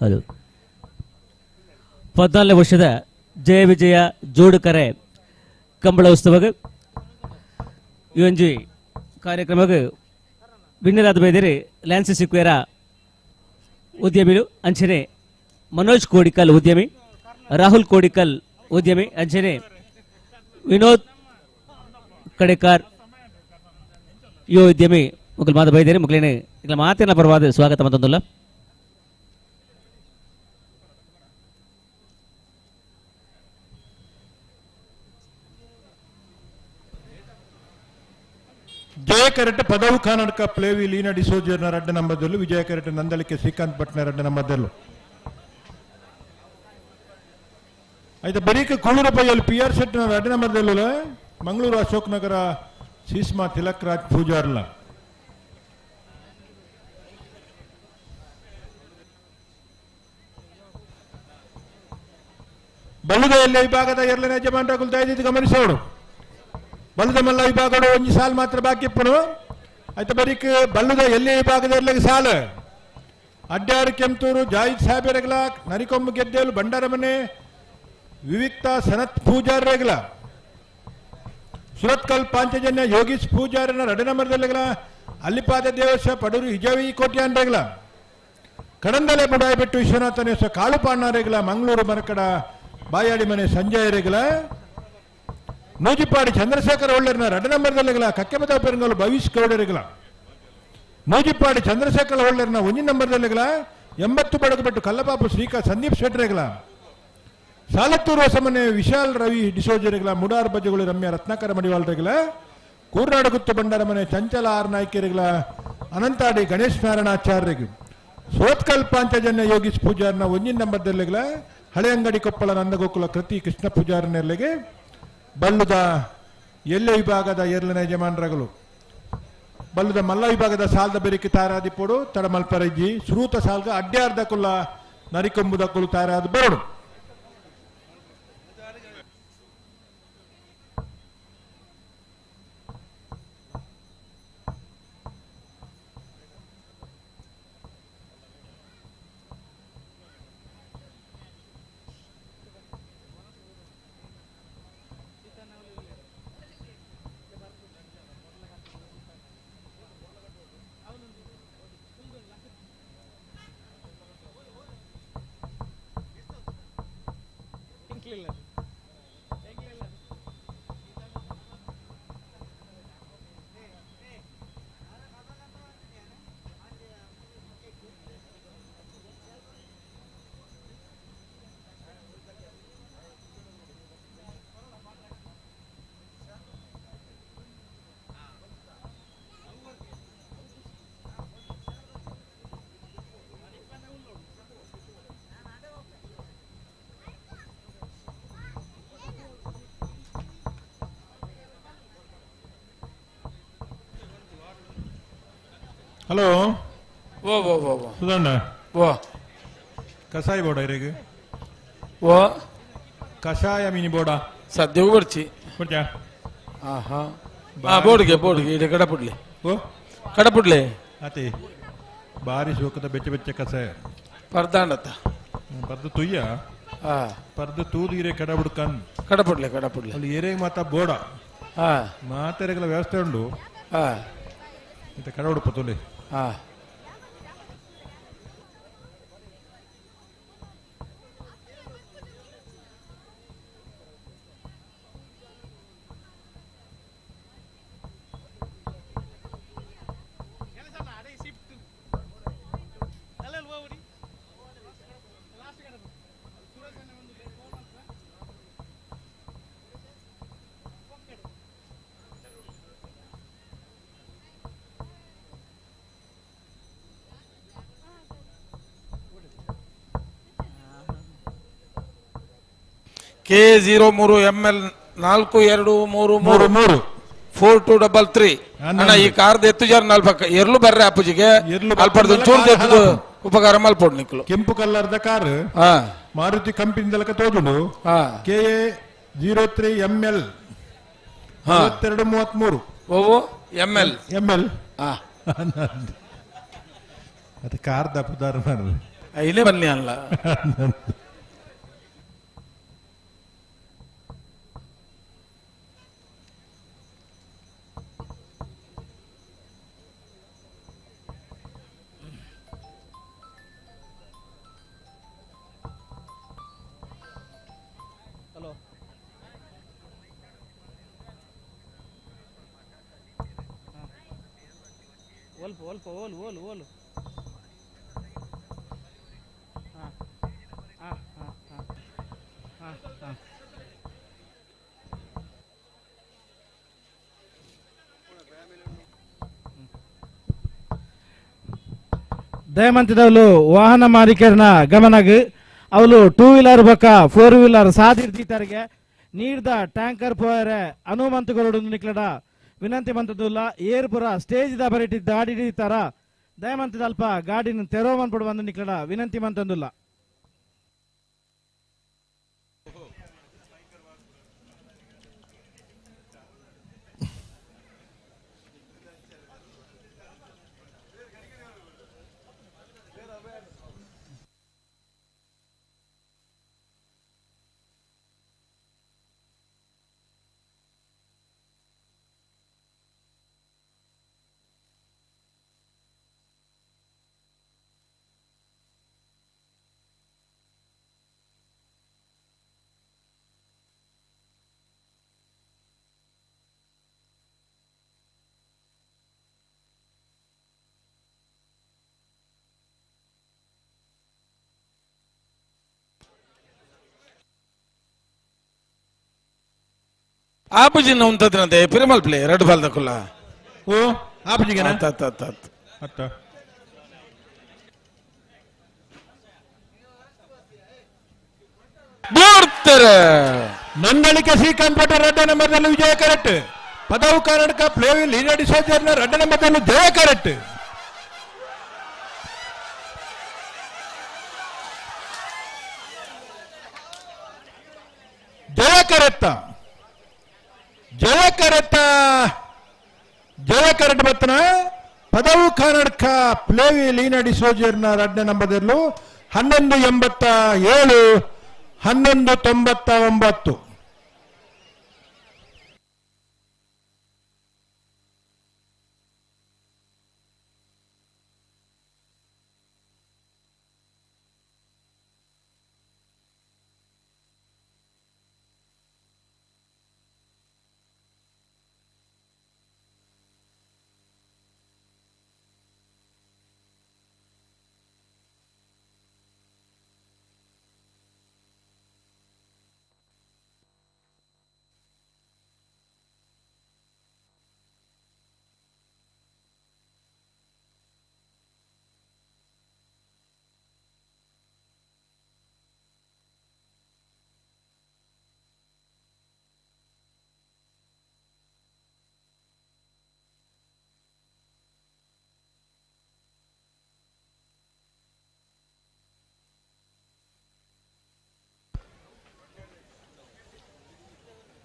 ಹಲೋ 14 ವರ್ಷದ ಜಯ ವಿಜಯ ಜೋಡುಕರೆ ಕಂಬಳ ಉತ್ಸವಕ್ಕೆ ಈ ಒಂಜಿ ಕಾರ್ಯಕ್ರಮಕ್ಕೆ ಬಿನ್ನರಾದ ಬೈದಿರಿ ಲ್ಯಾನ್ಸಿ ಸಿಕ್ವೇರ ಉದ್ಯಮಿಲು ಅಂಚನೆ ಮನೋಜ್ ಕೋಡಿಕಲ್ ಉದ್ಯಮಿ, ರಾಹುಲ್ ಕೋಡಿಕಲ್ ಉದ್ಯಮಿ, ಅಂಚನೆ ವಿನೋದ್ ಕಡೆಕಾರ್ ಯುವ ಉದ್ಯಮಿ ಮುಕುಲ್ ಮಾತ ಬೈದೇರಿ ಮುಕ್ಲೇನೆ ಇಕ್ಲ ಮಾತಿನ ಪರವಾದ ಸ್ವಾಗತ ಮತ್ತೊಂದುಲ್ಲ. ಜಯಕರೆಟ್ ಪದವು ಕರ್ನಾಟಕ ಪ್ಲೇವಿ ಲೀನಾ ಡಿಸೋಜರ್ನ ರಡ್ಡ ನಂಬರ್ದಲ್ಲೂ, ವಿಜಯ ಕರೆಟ್ ನಂದಳಿಕೆ ಶ್ರೀಕಾಂತ್ ಭಟ್ನ ರಡ್ಡ ನಂಬರ್ದಲ್ಲೂ. ಆಯ್ತಾ ಬರೀಕ ಕೂಳೂರು ಪೈಯಲ್ಲಿ ಪಿ ಆರ್ ಶೆಟ್ನ ರಡ್ಡ ನಂಬರ್ದಲ್ಲೂ, ಮಂಗಳೂರು ಅಶೋಕ್ ನಗರ ಸೀಸ್ಮಾ ತಿಲಕ್ ರಾಜ್ ಪೂಜಾರ್ಲ. ಬಲ್ಲುದ ಎಲ್ಲ ವಿಭಾಗದ ಎರಡನೇ ಯಜಮಾನರಾಗುಲ್ ದಯದಿದ್ದು ಗಮನಿಸೋಡು. ಬಲ್ಲದ ಮಲ್ಲ ವಿಭಾಗಡು ಒಂಜಿ ಸಾಲ್ ಮಾತ್ರ ಬಾಕಿ ಇಪ್ಪನು. ಆಯ್ತಾ ಬರೀಕ್ ಬಲ್ಲದ ಎಲ್ಲಿ ವಿಭಾಗದ ಎರ್ಲೆಗೆ ಸಾಲು ಅಡ್ಡಾರು ಕೆಂತೂರು ಜಾಯಿದ್ ಸಾಹೇಬರೆಗ್ಲ, ನರಿಕೊಂಬು ಗೆದ್ದೇಲು ಭಂಡಾರಮನೆ ವಿವಿಕ್ತ ಸನತ್ ಪೂಜಾರರೆಗ್ಲ, ಸುರತ್ಕಲ್ ಪಾಂಚಜನ್ಯ ಯೋಗೀಶ್ ಪೂಜಾರನ ರಡನಮರದಲ್ಲೆಗ್ಲ, ಅಲ್ಲಿಪಾದ ದೇವಸ್ವ ಪಡೂರು ಹಿಜಾವಿ ಕೋಟ್ಯಾನ್ರೆಗ್ಲ, ಕಡಂದಲೆ ಬುಡಾಯಿಬೆಟ್ಟು ವಿಶ್ವನಾಥನೇಶ ಕಾಳುಪಾಣ್ಣರೆಗ್ಲ, ಮಂಗಳೂರು ಮರಕಡ ಬಾಯಾಡಿ ಮನೆ ಸಂಜಯರೆಗ್ಲ, ನೂಜಿಪಾಡಿ ಚಂದ್ರಶೇಖರ ಒಳ್ಳೆರ್ನ ರಡ್ಡ ನಂಬರ್ದಲ್ಲೆಗ್ಲ, ಕಕ್ಕೆಮದ ಪೆರಂಗಲು ಭವಿಷ್ ಗೌಡರಿಗ್ಲ, ನೂಜಿಪಾಡಿ ಚಂದ್ರಶೇಖರ ಒಳ್ಳೆರ್ನ ಒಂಜಿ ನಂಬರ್ದಲ್ಲೆಗ್ಲ, 80 ಬಡಗುಬೆಟ್ಟು ಕಲ್ಲಪಾಪು ಶ್ರೀಕಾ ಸಂದೀಪ್ ಶೆಟ್ಟರೆಗ್ಲ, ಸಾಲತ್ತೂರು ಹೊಸಮನೆ ವಿಶಾಲ್ ರವಿ ಡಿಸೋಜರಿಗ್ಲ, ಮುಡಾರ್ ಬಜಗುಳಿ ರಮ್ಯ ರತ್ನಾಕರ ಮಡಿವಾಳರಿಗ್ಲ, ಕೂರ್ನಾಡು ಗುತ್ತು ಬಂಡಾರ ಮನೆ ಚಂಚಲ ಆರ್ ನಾಯ್ಕರಿಗ್ಲ, ಅನಂತಾಡಿ ಗಣೇಶ್ ನಾರಾಯಣಾಚಾರ್ಯರಿಗೆ, ಸೋತ್ಕಲ್ ಪಾಂಚಜನ್ಯ ಯೋಗೀಶ್ ಪೂಜಾರ್ನ ಒಂಜಿನ ನಂಬರ್ದಲ್ಲೆಗ್ಲ, ಹಳೆಯಂಗಡಿ ಕೊಪ್ಪಳ ನಂದಗೋಕುಲ ಕೃತಿ ಕೃಷ್ಣ ಪೂಜಾರನೆಲ್ಲಿಗೆ ಬಲ್ಲುದ ಎಲ್ಲೆ ವಿಭಾಗದ ಎರಡನೇ ಯಜಮಾನರಗಳು. ಬಲ್ಲುದ ಮಲ್ಲ ವಿಭಾಗದ ಸಾಲದ ಬೆರಿಕೆ ತಾರಾದಿಪೋಡು ತಡಮಲ್ಪರಜ್ಜಿ ಶ್ರೂತ ಸಾಲ್ಗ ಅಡ್ಯಾರ್ದ ಕುಲ್ಲ ನರಿಕೊಂಬುದ ಕುಲು ತಾರಾದ ಬರೋಡು. ಹಲೋ ಓ ಓ ಓ ಓ ಸುಧಣ್ಣ ಓ ಕಷಾಯ ಬೋಡ ಇರೆಗ್ ಓ ಕಷಾಯ ಮಿನಿ ಬೋಡ ಸದ್ಯವು ಬರ್ಚಿ ಕೊಡ್ಚಾ ಆಹಾ ಆ ಬೋರ್ಡ್ಗೆ ಬೋರ್ಡ್ಗೆ ಇಡೆ ಕಡಪುಡ್ಲಿ ಓ ಕಡಪುಡ್ಲಿ ಅತಿ ಬಾರಿ ಶೋಕದ ಬೆಚ್ಚ ಬೆಚ್ಚ ಕಷಾಯ ಪರ್ದಾಂಡತ್ತ ಪರ್ದು ತುಯ್ಯ ಆ ಪರ್ದು ತೂದು ಇರೆ ಕಡಬುಡ್ ಕಣ್ ಕಡಪುಡ್ಲೆ ಕಡಪುಡ್ಲೆ ಅಲ್ಲಿ ಏರೆಗ್ ಮಾತಾ ಬೋಡ ಆ ಮಾತೆರೆಗಳ ವ್ಯವಸ್ಥೆ ಉಂಡು ಆ ಇಂತ ಕಡಬುಡು ಪತೋಲಿ ಆ ಕೆ 03 ML 4233 3 4233. ಅಣ್ಣ ಈ ಕಾರ್ದ ಎತ್ತು ಜರ ನಲ್ಪಕ್ಕ ಎರ್ಲು ಬರ್ರೆ ಅಪ್ಪುಜಿಗೆ ಅಲ್ಪಡ್ದು ಚೂರು ಎತ್ತುದು ಉಪಕಾರ ಮಲ್ಪೊಡು ನಿಕ್ಲು. ಕೆಂಪು ಕಲರ್ದ ಕಾರ್ ಮಾರುತಿ ಕಂಪನಿದಲಕ ತೋಜುಂಡು ಕೆ ಎ 03 ML 4233. ಓ ಎಂ ಎಲ್ ಎಂ ಎಲ್ ಅದು ಕಾರ್ದ ಪುದಾರ್ ಮಾರ್ರೆ ಇಲ್ಲೇ ಬನ್ನಿ ಅಲ್ಲ. ಒಲ್ಪ ಒಲ್ಪ ಓಲು ಓಲು ಓಲು ಹಾಂ ಹಾಂ ಹಾಂ ಹಾಂ ಹಾಂ ದಯಮಂತಿದವಳು ವಾಹನ ಮಾಲೀಕರನ ಗಮನಗ್ ಅವಳು ಟೂ ವೀಲರ್ ಬೊಕ್ಕ ಫೋರ್ ವೀಲರ್ ಸಾದಿರ್ದಿತ್ತರಿಗೆ ನೀರ್ದ ಟ್ಯಾಂಕರ್ ಪೋಯರೆ ಹನುಮಂತಗೌಡ ನಿಕ್ಲಡ ವಿನಂತಿ ಮಂತದುಲ್ಲ ಏರ್ಪುರ ಸ್ಟೇಜ್ the ಬರಿಟಿ ಗಾಡಿ ಹಿಡಿತಾರ ದಯಮಂತದ ಅಲ್ಪ ಗಾಡಿನ ತೆರೋ ಮನ್ಪಡು ಬಂದು ನಿಕ್ಲಡ ವಿನಂತಿ ಮಂತಂದುಲ್ಲ. ಆಪುಜಿನ ಉಂತದ್ರಂತೆ ಪಿರಮಲ್ ಪ್ಲೇ ಎರಡು ಬಾಲ್ ದಕುಲ್ಲ ಓ ಆಪುಜಿಗೆ ಅತ್ತ ಅತ್ತ ಅತ್ತ ಅತ್ತ ಬೋಡ್ತಾರೆ. ನಂದಳಿಕೆ ಶ್ರೀಕಾಂತ್ ಭಟ್ ರಡ್ಡ ನಂಬರ್ನಲ್ಲಿ ವಿಜಯ ಕರೆಕ್ಟ್. ಪದವು ಕರ್ನಾಟಕ ಪ್ಲೇವಿಲ್ ಲೀನಡಿ ಸೋಜರ್ನ ರಡ್ಡ ನಂಬರ್ನಲ್ಲಿ ಜಯ ಕರೆಕ್ಟ್. ಜಯ ಕರೆತ್ತ ಜಯ ಕರೆತ್ತ ಜಯ ಕರೆಕ್ಟ್ ಬತ್ತನ ಪದವು ಕರ್ನಾಟಕ ಪ್ಲೇವಿ ಲೀನಡಿ ಸೋಜರ್ನ ರಡ್ಡ ನಂಬರ್ದಲ್ಲೂ 11.87 11.99.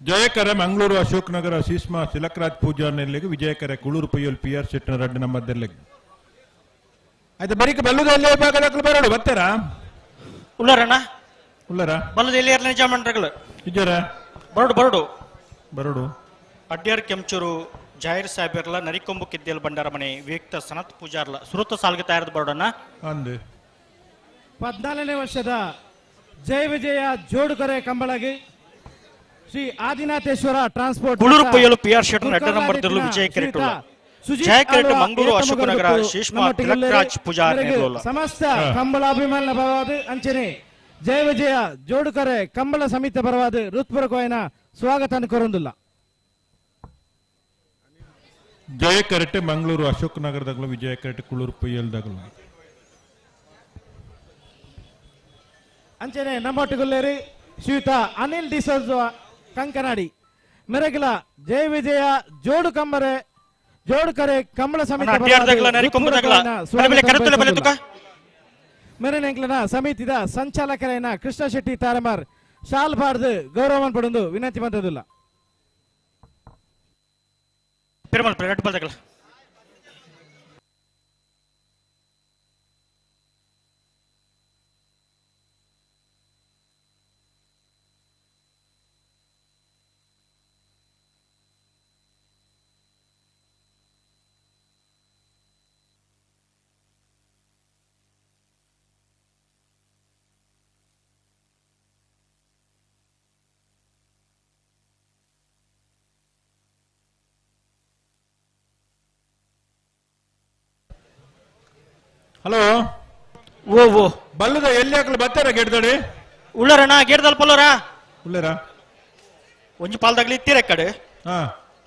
ಜಯಕರ ಮಂಗಳೂರು ಅಶೋಕ್ ನಗರ ಸೀಸ್ಮಾ ತಿಲಕರಾಜ್ ಪೂಜಾರ್ನೆಲ್ಲಿಗೆ ವಿಜಯಕರ ಕುಳೂರು ಪಯ್ಯೋಲ್ ಪಿ ಆರ್ ಶೆಟ್ಟನ ರಡ್ಡ ನಂಬರ್ದೆಲ್ಲಿಗೆ ಆಯ್ತು. ಬರೀಕ ಬಲ್ಲುದಲ್ಲಿ ಭಾಗದ ಬರೋಡು ಬರ್ತಾರಾ ಉಳ್ಳಾರಣ್ಣ ಉಳ್ಳಾರ ಬಲ್ಲದ ಎಲ್ಲಿ ನಿಜಾಮಂಡ್ರಗಳು ಇದ್ದಾರ ಬರೋಡು ಬರೋಡು ಬರೋಡು. ಅಡ್ಯಾರ್ ಕೆಂಚೂರು ಜಾಹಿರ್ ಸಾಹೇಬರ್ಲ ನರಿಕೊಂಬು ಕಿದ್ದೇಲ್ ಭಂಡಾರ ಮನೆ ವಿಯುಕ್ತ ಸನತ್ ಪೂಜಾರ್ಲ ಸುರತ ಸಾಲ್ಗೆ ತಯಾರದ ಬರೋಡಣ್ಣ. ಅಂದು 14ನೇ ವರ್ಷದ ಜಯ ವಿಜಯ ಜೋಡುಕೊರೆ ಕಂಬಳಗಿ Shri Adinatheshwara transport Kulur Payyolu P R Shettar ಅಡ್ಡ ನಂಬರ್ ತಿರುಳು ವಿಜಯ ಕೆರೆಟುಲ್ಲ ಜಯ ಕೆರೆಟ್ ಮಂಗಳೂರು ಅಶೋಕ ನಗರ ಶೀಷ್ಮಾ ತಿಲಕರಾಜ್ ಪೂಜಾರ್ ಸಮಸ್ತ ಕಂಬಳಾಭಿಮಾನ ಪರವಾದ ಅಂಚನೆ ಜಯ ವಿಜಯ ಜೋಡುಕರೆ ಕಂಬಳ ಸಮಿತಿ ಪರವಾದ ಹೃತ್ಪೂರ್ವಕವಾದ ಸ್ವಾಗತ ಕೋರೊಂದುಲ್ಲ. ಜಯ ಕರೆಟೆ ಮಂಗಳೂರು ಅಶೋಕ ನಗರದಾಗಲು ವಿಜಯ ಕರೆಟೆ ಕುಳೂರು ಪಯ್ಯಲ್ದಾಗಲು ಅಂಚನೆ ನಮ್ಮೊಟ್ಟಿಗುಲ್ಲೇರಿ ಶ್ರೀಯುತ ಅನಿಲ್ ಡಿಸೋಜ ಕಂಕನಾಡಿ ಮೆರಗಿಲ ಜಯ ವಿಜಯ ಜೋಡು ಕಂಬರೆ ಜೋಡುಕರೆ ಕಂಬಳ ಸಮಿತಿ ಮೆರನೆಂಕ್ಲನ ಸಮಿತಿದ ಸಂಚಾಲಕರೇನ ಕೃಷ್ಣ ಶೆಟ್ಟಿ ತಾರಮಾರ್ ಶಾಲ್ ಬಾರ್ದು ಗೌರವ ಪಡೆದು ವಿನಂತಿ ಬಂದದಿಲ್ಲ. ಹಲೋ ಓ ಓ ಬಲ್ಲದ ಎಲ್ಲಿ ಹಾಕಲು ಬತ್ತಾರ ಗೆಡ್ದಡಿ ಉಳ್ಳರಣ ಗೇಡ್ದಲ್ ಪಲ್ಲೋರ ಉಳ್ಳರ ಒಂಜಿ ಪಾಲ್ದಾಗ್ಲಿ ಇತ್ತೀರ ಕಡೆ ಹಾ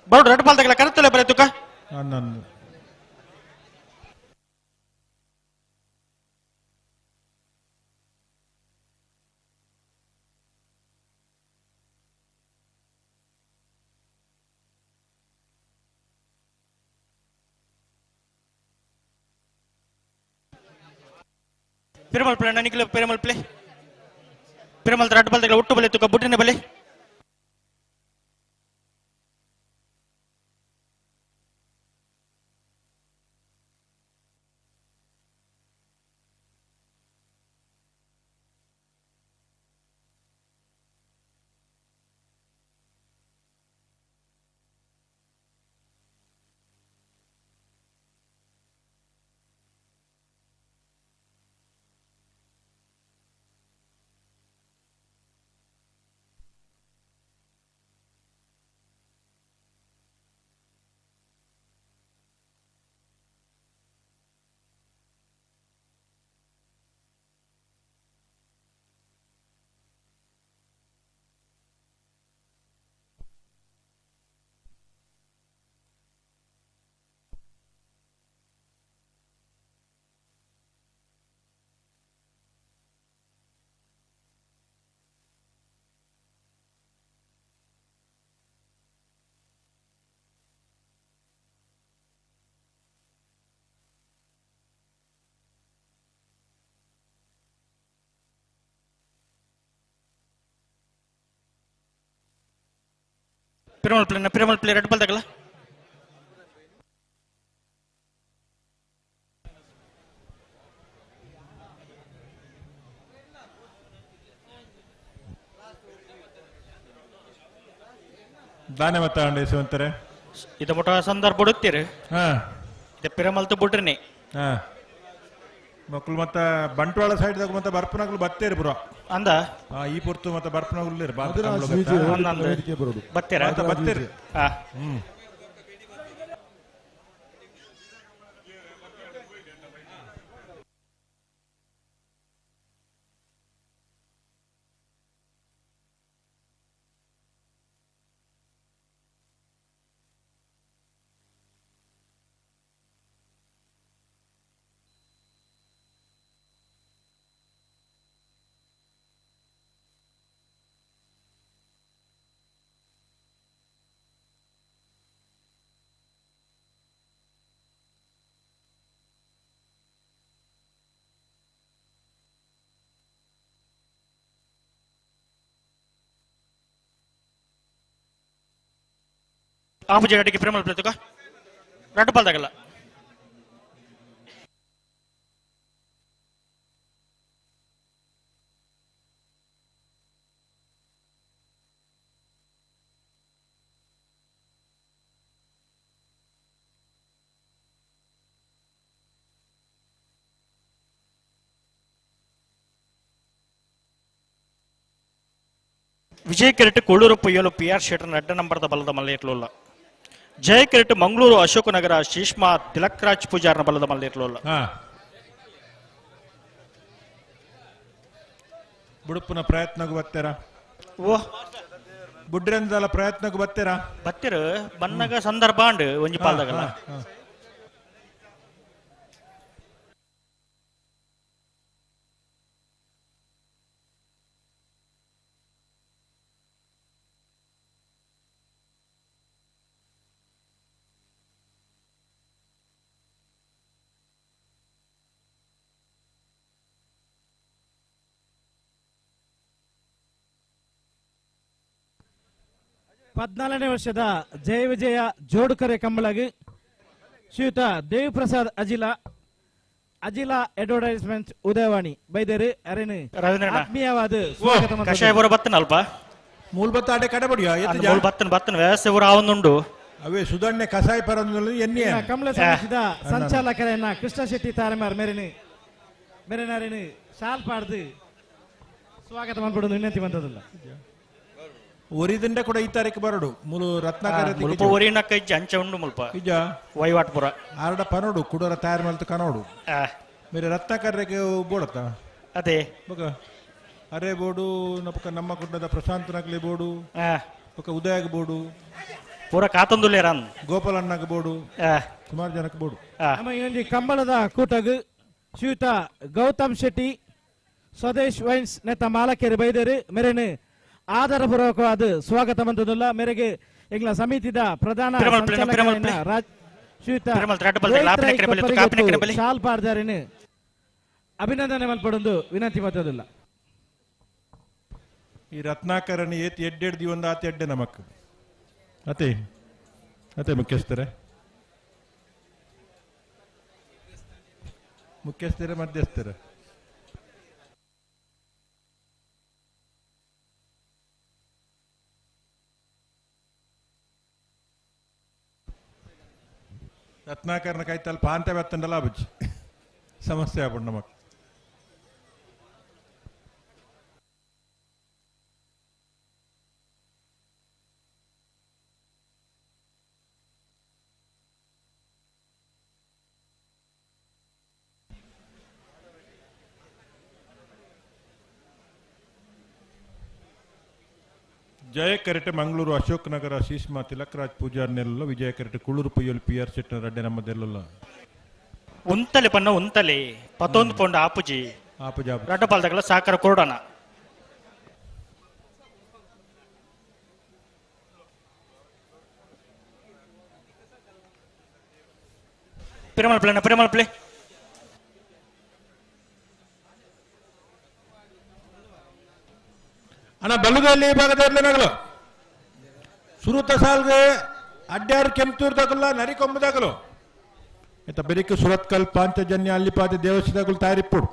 ಬರೋಡು ರಡ್ಡು ಪಾಲ್ದಾಗ್ಲ ಕರೆತಲೆ ಬರೆ ತುಕ ನನ್ನ ಪೆರುಮಲ್ ಪ್ಲೇ ನಿಖಿಲ ಪೆರುಮಲ್ ಪ್ಲೇ ಪೆರುಮಲ್ ರಡ್ಡು ಪಾಲ್ದಾಗ್ಲ ಒಟ್ಟು ಬಲೆ ತುಕ ಬುಟ್ಟಿನ ಬಲೆ ಪೆರುಮಲ್ ಪ್ಲೇ ಪೆರುಮಲ್ ಪ್ಲೇ ರಡ್ಡು ಪಾಲ್ದಾಗ್ಲ ದಾನೆ ಮತ್ತ ಅಂಡೇಸುವಂತಾರೆ ಇದು ಮುಟ ಸಂದರ್ಭ ಬಿಡುತ್ತೀರಿ ಹಾ ಇದು ಪಿರಮಲ್ತು ಬಿಡ್ರಿನಿ ಹಾ ಮಕ್ಕಳು ಮತ್ತ ಬಂಟ್ವಾಳ ಸೈಡ್ ದಾಗ ಮತ್ತೆ ಬರ್ಪನಗಳು ಬತ್ತೇರಿ ಬ್ರೋ ಅಂದ ಈ ಪುರ್ತು ಮತ್ತೆ ಬರ್ಪನಗಳು ಬತ್ತೀರ ಬತ್ತೇರಿ ಹಾ ಹ್ಮ್ ಆಪೋಸಿಟ್ ಅಡಿಗೆ ಪ್ರೇಮಲ್ ಪ್ಲೇತುಕ ರಡ್ಡು ಪಾಲ್ದಾಗಲ್ಲ ವಿಜಯ್ ಕೆರೆಟ್ ಕೋಳೂರು ಪೊಯ್ಯಲು ಪಿ ಆರ್ ಶೆಟ್ಟರ್ ಅಡ್ಡ ನಂಬರ್ದ ಬಲದ ಮಲ್ಲೇಟ್ಲುಲ್ಲ ಜಯ ಕೆರೆಟ್ ಮಂಗಳೂರು ಅಶೋಕನಗರ ಶೀಷ್ಮಾ ತಿಲಕ್ರಾಜ್ ಪೂಜಾರ್ನ ಬಲದ ಮಲ್ಲೇಟ್ಲುಲ್ಲ ಬುಡುಪುನ ಪ್ರಯತ್ನಗೂ ಬತ್ತೀರಾ ಓ ಬುಡ್ರೆಂದಲ ಪ್ರಯತ್ನಕ್ಕೂ ಬತ್ತೀರಾ ಬತ್ತೀರ ಬನ್ನಗ ಸಂದರ್ಭ ಅಂಡ್ ಒಂಜಿ ಪಾಲ್ದಾಗಲ್ಲ ಪದ್ನಾಲ್ಕನೇ ವರ್ಷದ ಜಯ ವಿಜಯ ಜೋಡುಕರೆ ಕಂಬಳಗಿ ಶ್ರೀಯುತ ದೇವಿಪ್ರಸಾದ್ ಅಜಿಲ ಅಜಿಲ ಅಡ್ವರ್ಟೈಸ್ಮೆಂಟ್ ಉದಯವಾಣಿ ಬೈದೇರು ಅರೇನು ರವೀಂದ್ರಣ್ಣ. ಆತ್ಮೀಯವಾದ ಕಷಾಯ ಬರೋ ಬತ್ತನ ಅಲ್ಪ ಮೂಲ್ ಬತ್ತ ಆಟೆ ಕಡೆ ಬಡಿಯ ಮೂಲ್ ಬತ್ತನ ಬತ್ತನ ವ್ಯವಸ್ಥೆ ಊರ ಆವೊಂದುಂಡು ಅವೇ ಸುಧಣ್ಣೆ ಕಸಾಯ ಪರೊಂದು ಎನ್ನಿ ಕಮಲ ಸಮಿತಿದ ಸಂಚಾಲಕರನ್ನ ಕೃಷ್ಣ ಶೆಟ್ಟಿ ತಾರೆಮಾರ್ ಮೇರೆನು ಮೇರೆನಾರೇನು ಶಾಲ್ ಪಾಡ್ದು ಸ್ವಾಗತ ಮಾಡ್ಬಿಡೋದು ವಿನಂತಿ ಬಂದದಲ್ಲ ಒರಿದಂಡ ಕೂಡ ಈ ತಾರೀಕು ಬರಡು ಮೂಲು ರತ್ನಾಕರ ಮುಲ್ಪ ಒರಿನಕ್ಕ ಇಜ್ಜ ಅಂಚೆ ಉಂಡು ಮುಲ್ಪ ಇಜ್ಜ ವೈವಾಟ್ಪುರ ಆರಡ ಪನೋಡು ಕುಡೋರ ತಯಾರು ಮಲ್ತು ಕನೋಡು ಮೇರೆ ರತ್ನಾಕರ್ರೆಗೆ ಬೋಡತ್ತ ಅದೇ ಬೊಕ ಅರೆ ಬೋಡು ನಪಕ ನಮ್ಮ ಕುಟುಂಬದ ಪ್ರಶಾಂತ್ ನಕ್ಲೆ ಬೋಡು ಬೊಕ ಉದಯಗ್ ಬೋಡು ಪೂರ ಕಾತೊಂದುಲ್ಲೇರನ್ ಗೋಪಾಲ್ ಅಣ್ಣಗ್ ಬೋಡು ಸುಮಾರು ಜನಕ್ಕೆ ಬೋಡು. ನಮ್ಮ ಈ ಒಂಜಿ ಕಂಬಳದ ಕೂಟಗ್ ಶ್ರೀಯುತ ಗೌತಮ್ ಶೆಟ್ಟಿ ಸ್ವದೇಶ್ ವೈನ್ಸ್ ನೆತ್ತ ಮಾಲಕರು ಬೈದರು ಮೇರೆನು ಆದರಪೂರ್ವಕವಾದ ಸ್ವಾಗತ ಮಂತದಲ್ಲ ಮೇರೆಗೆ ಎಂಗ್ಲ ಸಮಿತಿದ ಪ್ರಧಾನ ಸಂಚಾಲಕರಾಯಿನ ರಾಜ್ ಶ್ರೀಯುತ ಶಾಲ್ ಪಾರ್ದಾರಿನ ಅಭಿನಂದನೆ ಮಲ್ಪಡೊಂದು ವಿನಂತಿ ಮತ್ತದಿಲ್ಲ. ಈ ರತ್ನಾಕರನ್ ಏತ್ ಎಡ್ಡೆಡ್ ದಿವೊಂದು ಆತ ಎಡ್ಡೆ ನಮಕ್ ಅತೆ ಅತೆ ಮುಖ್ಯಸ್ಥರೇ ಮುಖ್ಯಸ್ಥರೇ ಮಧ್ಯಸ್ಥರೇ ರತ್ನಾಕರನ ಕೈತಲ್ ಪಾಂತೆ ಬತ್ತಂಡಲ ಬುಜ್ಜಿ ಸಮಸ್ಯೆ ಆಪುಂಡು ನಮಕ್. ಜಯ ಕರೆಟೆ ಮಂಗಳೂರು ಅಶೋಕ್ ನಗರ ಶೀಷ್ಮಾ ತಿಲಕರಾಜ್ ಪೂಜಾರ್ನೆಲ್ಲ ವಿಜಯ ಕರೆಟೆ ಕುಳೂರು ಪೊಯ್ಯಲ್ ಪಿ ಆರ್ ಶೆಟ್ಟರ್ ಅಡ್ಡೆ ನಮ್ಮದೆಲ್ಲ ಉಂತಲೆ ಪನ್ನ ಉಂತಲೆ ಪತ್ತೊಂದು ಪೊಂಡ ಆಪುಜಿ ಆಪುಜಿ ರಡ್ಡ ಪಾಲ್ದಗಲ ಸಾಕರ ಕೊರಡಣ ಪಿರಮಲ್ ಪ್ಲೇನ ಪಿರಮಲ್ ಪ್ಲೇ ಅಣ್ಣ ಬಲ್ಲುಗಲ್ಲಿ ಭಾಗದ ನಗಲು ಸುರುತ ಸಾಲ್ಗೆ ಅಡ್ಡಾರು ಕೆಂಪೂರ್ ತಗಲ್ಲ ನರಿ ಕೊಂಬು ತಗಲು ಇತ್ತ ಬೆರಿಕು ಸುರತ್ಕಲ್ ಪಾಂಚಜನ್ಯ ಅಲ್ಲಿಪಾದ ದೇವಸ್ಥಾನಗಳು ತಯಾರಿಪ್ಪುಡು.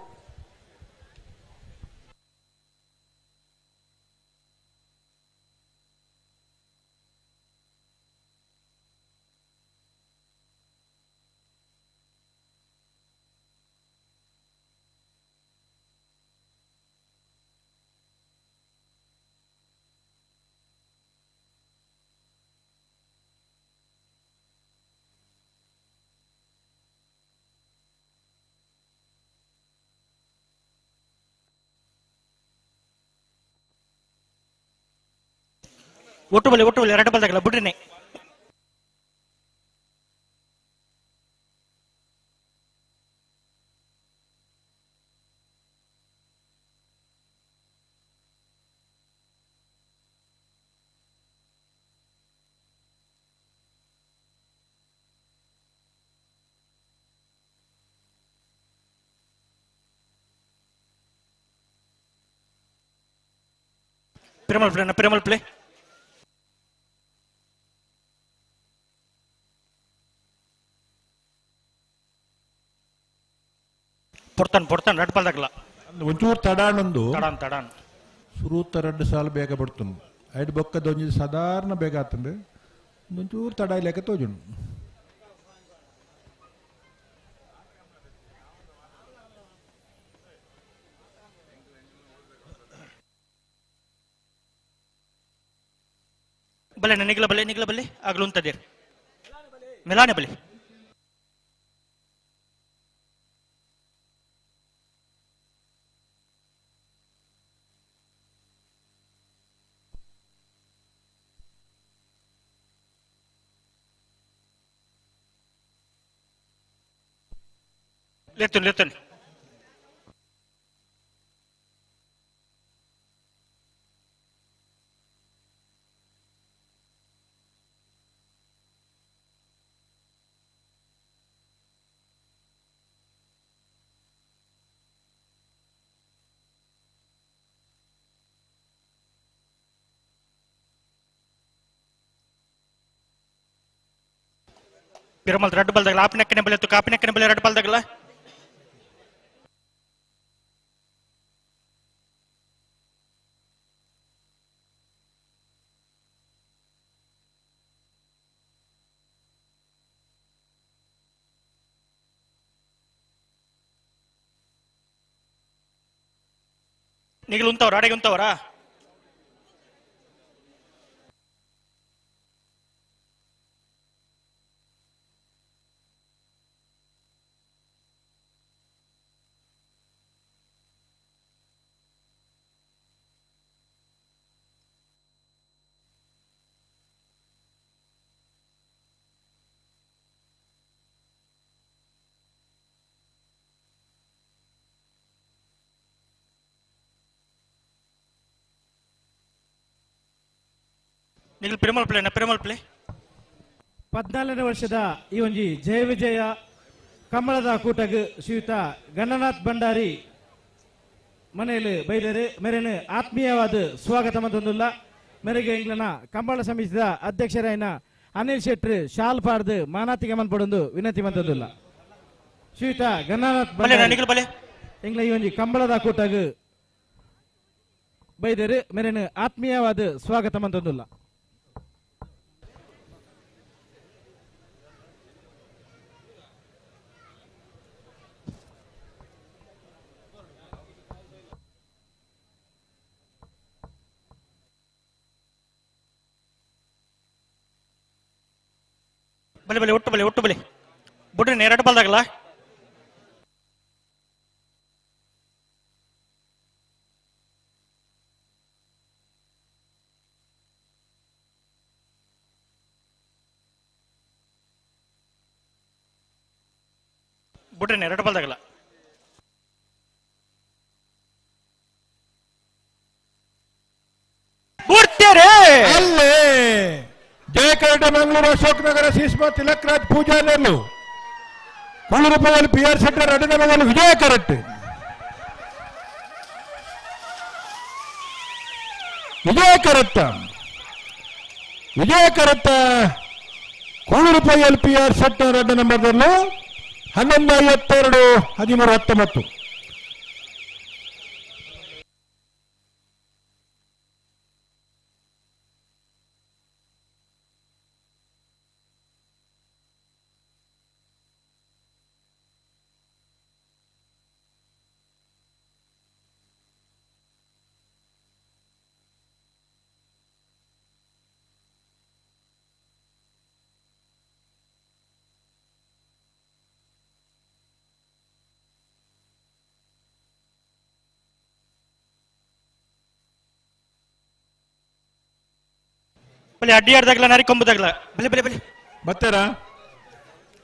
ಒಟ್ಟು ಬಲಿ ಒಟ್ಟು ಬಲಿ ಎರಡು ಬಲ್ದಾಗಲ್ಲ ಬಿಡ್ರಿನೇ ಪಿರಮಲ್ ಪ್ಲೇ ಪಿರಮಲ್ ಪ್ಲೇ ಪೊಡ್ತಾನೆ ಪೊಡ್ತಾನೆ ರಡ್ಡು ಪಾಲ್ದಾಗಲ್ಲ ಒಂಚೂರು ತಡಾಣೊಂದು ತಡಾನ್ ತಡಾನ್ ಸುರೂತ ರಡ್ಡು ಸಾಲು ಬೇಗ ಬಡ್ತುಂಡು ಐಡ್ ಬೊಕ್ಕದ ಒಂಜಿ ಸಾಧಾರಣ ಬೇಗ ಆತಂಡು ಒಂಚೂರು ತಡ ಇಲ್ಲಾಕ ತೋಜುಂಡು. ಬಲೆ ನಿಗ್ಲ ಬಲೆ ನಿಗ್ಲ ಬಲೆ ಆಗ್ಲು ಅಂತದಿರ್ ಮೆಲಾನೆ ಬಲೆ ಲೆತ್ತುನ್ ಲೆತ್ತುನ್ ಪಿರಮಲ್ ರಡ್ಡು ಬಲ್ದಾಗಲ ಆಪಿನಕ್ಕನೆ ಬಲೆ ಕಾಪಿನಕ್ಕನೆ ಬಲೆ ರಡ್ಡು ಬಲ್ದಾಗಲ ನಿಗಲು ಉಂತವ್ರ ಅಡೆಗೆ ಉಂತವ್ರಾ ನಿಗಲ್ ಪಿರಮಲ್ ಪ್ಲೇ ಪಿರಮಲ್ ಪ್ಲೇ. 14ನೇ ವರ್ಷದ ಈ ಒಂಜಿ ಜಯ ವಿಜಯ ಕಮಲದ ಕೂಟಗ್ ಶ್ರೀಯುತ ಗಣನಾಥ್ ಭಂಡಾರಿ ಮನೆಯಲ್ಲಿ ಬೈದರೆ ಮೇರೆನು ಆತ್ಮೀಯವಾದ ಸ್ವಾಗತ ಮಂತೊಂದುಲ್ಲ. ಮೇರೆಗೆ ಇಂಗ್ಲನ ಕಂಬಳ ಸಮಿತಿದ ಅಧ್ಯಕ್ಷರಾಯಿನ ಅನಿಲ್ ಶೆಟ್ರು ಶಾಲ್ ಪಾಡ್ದು ಮಾನಾತಿಗೆ ಮನ್ಪಡೊಂದು ವಿನಂತಿ ಮಂತೊಂದುಲ್ಲ. ಶ್ರೀಯುತ ಗಣನಾಥ್ ಭಂಡಾರಿ ಇಂಗ್ಲ ಈ ಒಂಜಿ ಕಂಬಳದ ಕೂಟಗ್ ಬೈದರೆ ಮೇರೆನು ಆತ್ಮೀಯವಾದ ಸ್ವಾಗತ ಮಂತೊಂದುಲ್ಲ. ಬಲೆ ಬಲೆ ಒಟ್ಟು ಬಲೆ ಒಟ್ಟು ಬಲೆ ಬುಡ್ರಿ ನೇರಡು ಬಲ್ದಾಗಲ್ಲ. ಬುಡ್ರಿ ನೇರಡು ಬಲ್ದಾಗಲ್ಲ. ಅಲ್ಲೇ ಜಯಕರಟ ಮಂಗಳೂರು ಅಶೋಕ್ ನಗರ ಸೀಸ್ಮಾ ತಿಲಕ್ ರಾಜ್ ಪೂಜಾರ್ನಲ್ಲೂ ಕುಳ್ಳುರುಪದಲ್ಲಿ ಪಿ ಆರ್ ಶೆಟ್ಟರ್ ಅಡಿನ ಮಗಲು ವಿಜಯ ಕರಟ್ ವಿಜಯ ಕರತ್ತ ವಿಜಯ ಕರತ್ತ ಕುಳ್ಳುರುಪಲ್ಲಿ ಪಿ ಆರ್ ಶೆಟ್ಟರ್ ಅಡ್ಡ ನಂಬರ್ದಲ್ಲೂ 11:52 13:19. ಬಲೆ ಅಡ್ಡಿಯಾಡ್ದಾಗಲ ನರಿಕೊಂಬುದಾಗಲ ಬಲೆ ಬಲೆ ಬಲೆ ಬತ್ತಾರ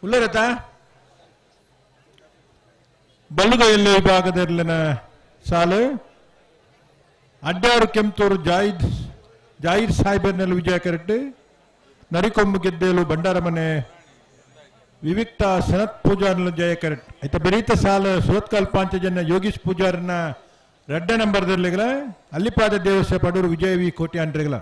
ಉಳ್ಳರತ ಬಲ್ಲುಗೈಯಲ್ಲಿ ವಿಭಾಗದಲ್ಲಿನ ಸಾಲು ಅಡ್ಡಾರು ಕೆಂಪೂರು ಜಾಯಿದ್ ಜಾಹಿರ್ ಸಾಹೇಬರ್ನಲ್ಲಿ ವಿಜಯ ಕರೆಕ್ಟ್ ನರಿಕೊಂಬು ಗೆದ್ದೇಲು ಭಂಡಾರಮನೆ ವಿವಿಕ್ತ ಸನತ್ ಪೂಜಾರ್ನ ಜಯ ಕರೆಕ್ಟ್ ಆಯ್ತಾ. ಬೆರೀತ ಸಾಲು ಸುರತ್ಕಲ್ ಪಾಂಚಜನ ಯೋಗೀಶ್ ಪೂಜಾರನ್ನ ರಡ್ಡ ನಂಬರ್ದಲ್ಲಿಗಳ ಅಲ್ಲಿಪಾದ ದೇವಸ್ಯ ಪಡೂರು ವಿಜಯ ವಿ ಕೋಟಿ ಅಂಡ್ರಿಗಳ.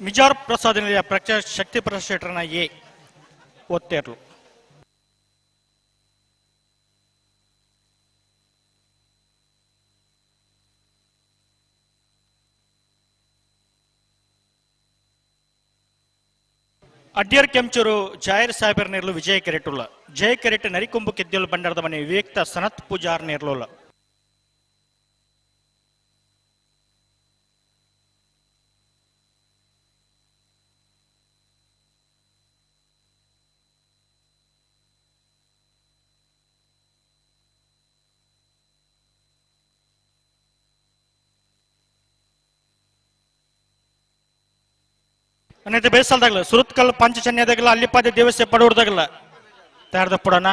ಮಿಜಾರ್ ಪ್ರಸಾದ್ ನಿಲಯ ಪ್ರಖ್ಯಾತ ಶಕ್ತಿ ಪ್ರಶೇಟ್ರನ ಎ ಒತ್ತೇರ್ಲು. ಅಡ್ಡಿಯರ್ ಕೆಂಚೂರು ಜಾಹಿರ್ ಸಾಹೇಬರ್ ನೇರ್ಲು ವಿಜಯ ಕೆರೆಟುಲ್ಲ ಜಯ ಕೆರೆಟ್ ನರಿಕೊಂಬು ಕೆದ್ದಲು ಬಂಡಾರದ ಮನೆ ವಿವೇಕ್ತ ಸನತ್ ಪೂಜಾರ್ ನೇರ್ಲುಲ್ಲ. ಅನ್ನೈತೆ ಬೇಸಲ್ದಾಗಲ ಸುರತ್ಕಲ್ ಪಂಚಚನ್ಯದಾಗಲ ಅಲ್ಲಿಪಾದ ದೇವಸ್ಥೆ ಪಡೂರ್ದಾಗಲ ತಯಾರ್ದ ಪುಡಣ.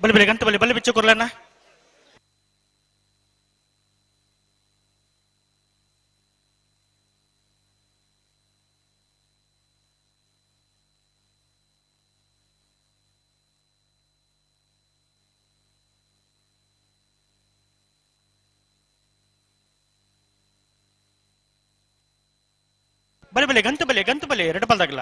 ಬಲಿ ಬಲಿ ಗಂಟೆ ಬಲಿ ಬಲಿ ಬಿಚ್ಚು ಕೊರ್ಲಣ್ಣ. ಬಲೆ ಬಲೆ ಗಂತು ಬಲೆ ಗಂತು ಬಲೆ ಎರಡು ಪಲ್ದಾಗಲ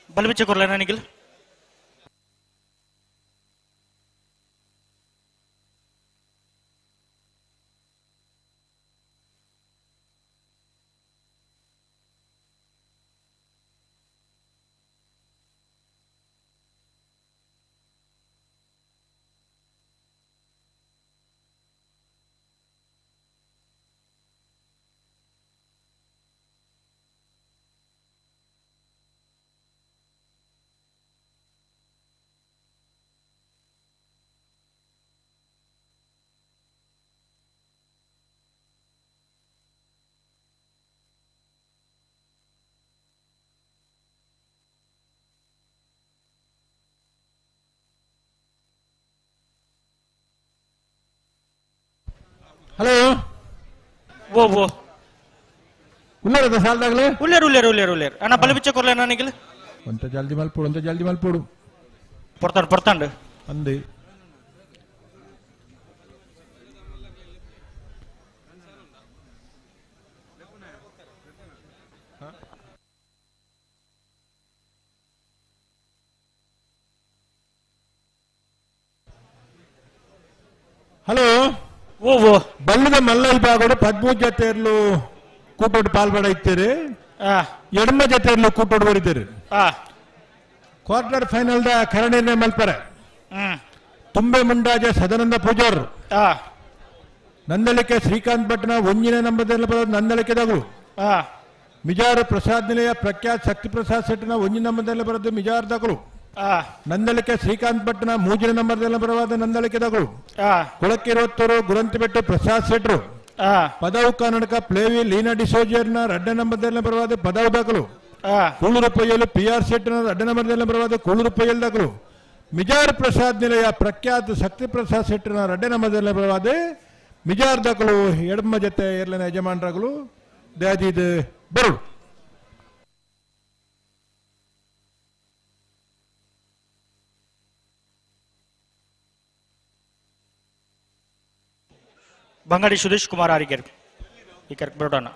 ಬಲಬಿಚ್ಚ ಕೊರ್ಲ ನನಗಿಲ್ಲ ಹಲೋ ಓ ಓ ಉಳ್ಳಾರದ ಸಾಲದಾಗಲೇ ಉಳ್ಳೇರು ಉಳ್ಳೇರು ಉಳ್ಳೇರು ಉಳ್ಳೇರು ಅಣ್ಣ ಬಲಬಿಚ್ಚ ಕೊರ್ಲೆ ನನಗಿಲ್ಲ ಒಂತ ಜಲ್ದಿ ಮಲ್ಪೋಡು ಒಂತ ಜಲ್ದಿ ಮಲ್ಪೋಡು ಪೊರ್ತಾಂಡು ಪೊರ್ತಾಂಡು ಅಂದೆ ಹಲೋ ಓ ಓ ಬಲ್ಲದ ಮಲ್ಲ ವಿಭಾಗಡು 13 ಜತೆಯರ್ಲು ಕೂಟೋಡು ಪಾಲ್ಪಡ ಇತ್ತೀರಿ ಎಡಮ ಜತೆಯರ್ಲು ಕೂಟೋಡು ಬರೀತೀರಿ ಕ್ವಾರ್ಟರ್ ಫೈನಲ್ ದ ಕರಣಿರ್ನೆ ಮಲ್ಪರೆ ತುಂಬೆ ಮುಂಡಾಜೆ ಸದಾನಂದ ಪೂಜಾರ್ ನಂದಳಿಕೆ ಶ್ರೀಕಾಂತ್ ಭಟ್ನ ಒಂಜಿನ ನಂಬದಲ್ಲಿ ಬರೋದು ನಂದಳಿಕೆದಾಗಲು ಮಿಜಾರು ಪ್ರಸಾದ್ ನಿಲಯ ಪ್ರಖ್ಯಾತ್ ಶಕ್ತಿ ಪ್ರಸಾದ್ ಶೆಟ್ಟಿನ ಒಂಜಿನ ನಂಬದಲ್ಲಿ ಬರೋದು ಮಿಜಾರ್ ದಗಳು ನಂದಳಿಕೆ ಶ್ರೀಕಾಂತ್ ಭಟ್ನ ಮೂಜಿನ ನಂಬರ್ದಲ್ಲಿ ಬರವಾದ ನಂದಳಿಕೆದಗಳು ಕೊಳಕ್ಕಿರುವತ್ತೂರು ಗುರಂತಿಬೆಟ್ಟು ಪ್ರಸಾದ್ ಶೆಟ್ರು ಪದವು ಕರ್ನಾಟಕ ಪ್ಲೇವಿ ಲೀನಾ ಡಿಸೋಜಿಯರ್ನ ರಡ್ಡ ನಂಬರ್ದಲ್ಲಿ ಬರವಾದ ಪದವು ದಾಖಲು ಕೂಳೂರು ಪೊಯ್ಯಲು ಪಿ ಆರ್ ಶೆಟ್ಟಿನ ರಡ್ಡ ನಂಬರ್ದಲ್ಲಿ ಬರವಾದ ಕೂಳೂರು ಪೊಯ್ಯಲ್ ದಾಖಲು ಮಿಜಾರ್ ಪ್ರಸಾದ್ ನಿಲಯ ಪ್ರಖ್ಯಾತ ಶಕ್ತಿ ಪ್ರಸಾದ್ ಶೆಟ್ಟಿನ ರಡ್ಡ ನಂಬರ್ದಲ್ಲಿ ಬರವಾದ ಮಿಜಾರ್ ದಾಖಲು ಎಡಮ ಜೊತೆ ಎರಡನೇ ಯಜಮಾನರಾಗಲು ದಯಾದಿದ್ ಬರುಳು ಬಂಗಾಡಿ ಸುದೇಶ್ ಕುಮಾರ್ ಆರಿಗೆರ್ ಈ ಕರ್ಕ್ ಬರೋಣ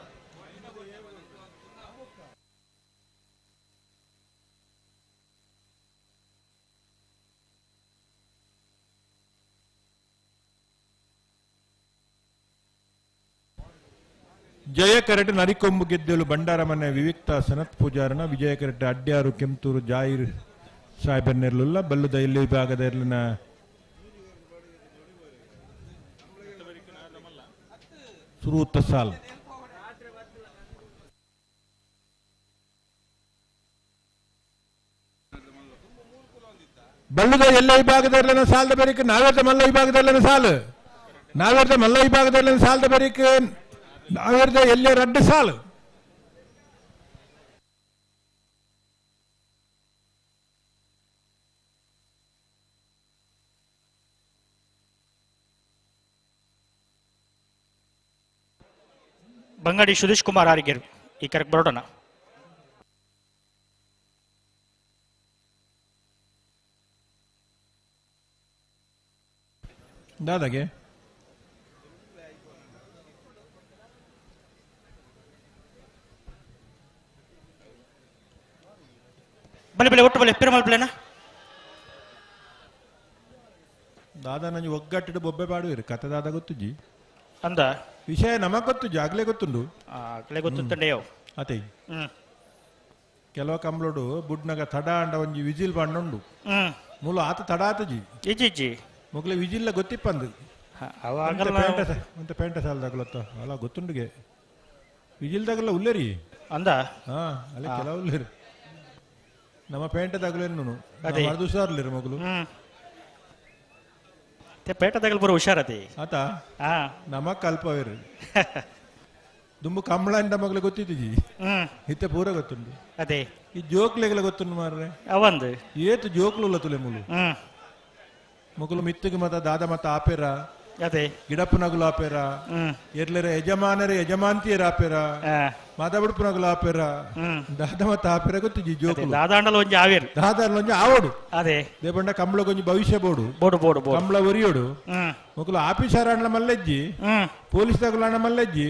ಜಯ ಕರೆಟ್ ನರಿಕೊಂಬು ಗೆದ್ದಲು ಭಂಡಾರ ಮನೆ ವಿವಿಕ್ತ ಸನತ್ ಪೂಜಾರನ ವಿಜಯ ಕರೆಟ್ ಅಡ್ಯಾರು ಕೆಂತೂರು ಜಾಯಿರ್ ಸಾಹೇಬನ್ನೆರ್ಲುಲ್ಲ ಬಲ್ಲುದ ಇಲ್ಲಿ ವಿಭಾಗದ ಇರ್ಲಿನ ಸುರೂತ ಸಾಲ್ ಬಲ್ಲುದ ಎಲ್ಲ ವಿಭಾಗದ ಸಾಲದ ಬರೀಕ್ ನಾವೇರ್ದ ಮಲ್ಲ ವಿಭಾಗದಲ್ಲ ಸಾಲು ನಾವೇರ್ದ ಮಲ್ಲ ವಿಭಾಗದಲ್ಲ ಸಾಲದ ಬರೀಕ್ ನಾವೇರ್ದ ಎಲ್ಲ ರಡ್ಡು ಸಾಲು ಬಂಗಾಡಿ ಸುದೇಶ್ ಕುಮಾರ್ ಆರಿಗೆರ್ ಈ ಕರೆಕ್ಟ್ ಬರೋಣ ದಾದಾಗೆ ಬಲೆ ಬಲೆ ಒಟ್ಟು ಬಲೆ ಪಿರಮಲ್ ಪ್ಲೇನ ದಾದಾ ನಂಜಿ ಒಗ್ಗಟ್ಟಿಡು ಬೊಬ್ಬೆ ಪಾಡುವಿರು ಕತೆ ದಾದ ಗೊತ್ತುಜಿ ಅಂದ ವಿಷಯ ನಮಗ್ ಗೊತ್ತುಜಿ ಆಗ್ಲೇ ಗೊತ್ತುಂಡು ಆಗ್ಲೇ ಗೊತ್ತುಂಟೆಯೋ ಅತೇ ಕೆಲವು ಕಂಬ್ಲೋಡು ಬುಡ್ನಗ ತಡ ಅಂಡ ಒಂಜಿ ವಿಜಿಲ್ ಬಾಂಡುಂಡು ಮೂಲ ಆತ ತಡ ಆತಜಿ ಇಜ್ಜಿ ಇಜ್ಜಿ ಮೊಗ್ಲೆ ವಿಜಿಲ್ಲ ಗೊತ್ತಿಪ್ಪಂದು ಅವಾಗಲ್ಲ ಅಂತ ಪೇಂಟ ಸಾಲದಾಗಲತ್ತ ಅಲ್ಲ ಗೊತ್ತುಂಡುಗೆ ವಿಜಿಲ್ದಾಗಲ್ಲ ಉಲ್ಲೇರಿ ಅಂದ ಹಾ ಅಲ್ಲಿ ಕೆಲವು ಉಲ್ಲೇರಿ ನಮ್ಮ ಪೇಂಟದಾಗಲೇನು ಅದೇ. ಅದು ಹುಷಾರ್ಲಿರ ಮಗಳು ಪೇಟದಾಗಲ್ ಬರೋ ಹುಷಾರತಿ ಆತ ನಮಗ್ ಕಲ್ಪವೇರು ದುಂಬು ಕಂಬಳ ಅಂಡ ಮಗಳು ಗೊತ್ತಿದ್ದೀಜಿ ಇತ್ತೆ ಪೂರ ಗೊತ್ತುಂಡು ಅದೇ ಈ ಜೋಕ್ಲೆಗೆಲ್ಲ ಗೊತ್ತುಂಡು ಮಾರ್ರೆ ಅವಂದು ಏತು ಜೋಕ್ಲು ಉಲ್ಲ ತುಲೆ ಮುಲು ಮಗಳು ಮಿತ್ತಿಗೆ ಮತ ದಾದ ಮತ ಆಪೆರ ಅದೇ ಗಿಡಪ್ಪನಗುಲು ಆಪೇರ, ಎರ್ಲೆರ ಯಜಮಾನರ ಯಜಮಾಂತಿಯರ ಆಪೇರ, ಮಾತಾಬಿಡ್ಪುನಗುಲು ಆಪೇರ, ದಾದ ಮತ್ತ ಆಪೇರ ಗೊತ್ತಿಜಿ ಜೋಕುಲು. ದಾದಾಂಡಲ ಒಂಜಿ ಆವೇರ್, ದಾದಾಂಡಲ ಒಂಜಿ ಆವೋಡು. ಅದೇ ದೇಪಂಡ ಕಂಬಳ ಒಂಜಿ ಭವಿಷ್ಯ ಬೋಡು ಬೋಡು ಬೋಡು ಬೋಡು ಕಂಬಳ ಒರಿಯೋಡು. ಮೊಕುಲು ಆಫೀಸರ್ ಅಣ್ಣ ಮಲ್ಲೆಜ್ಜಿ, ಪೊಲೀಸ್ ದಗುಲು ಅಣ್ಣ ಮಲ್ಲೆಜ್ಜಿ,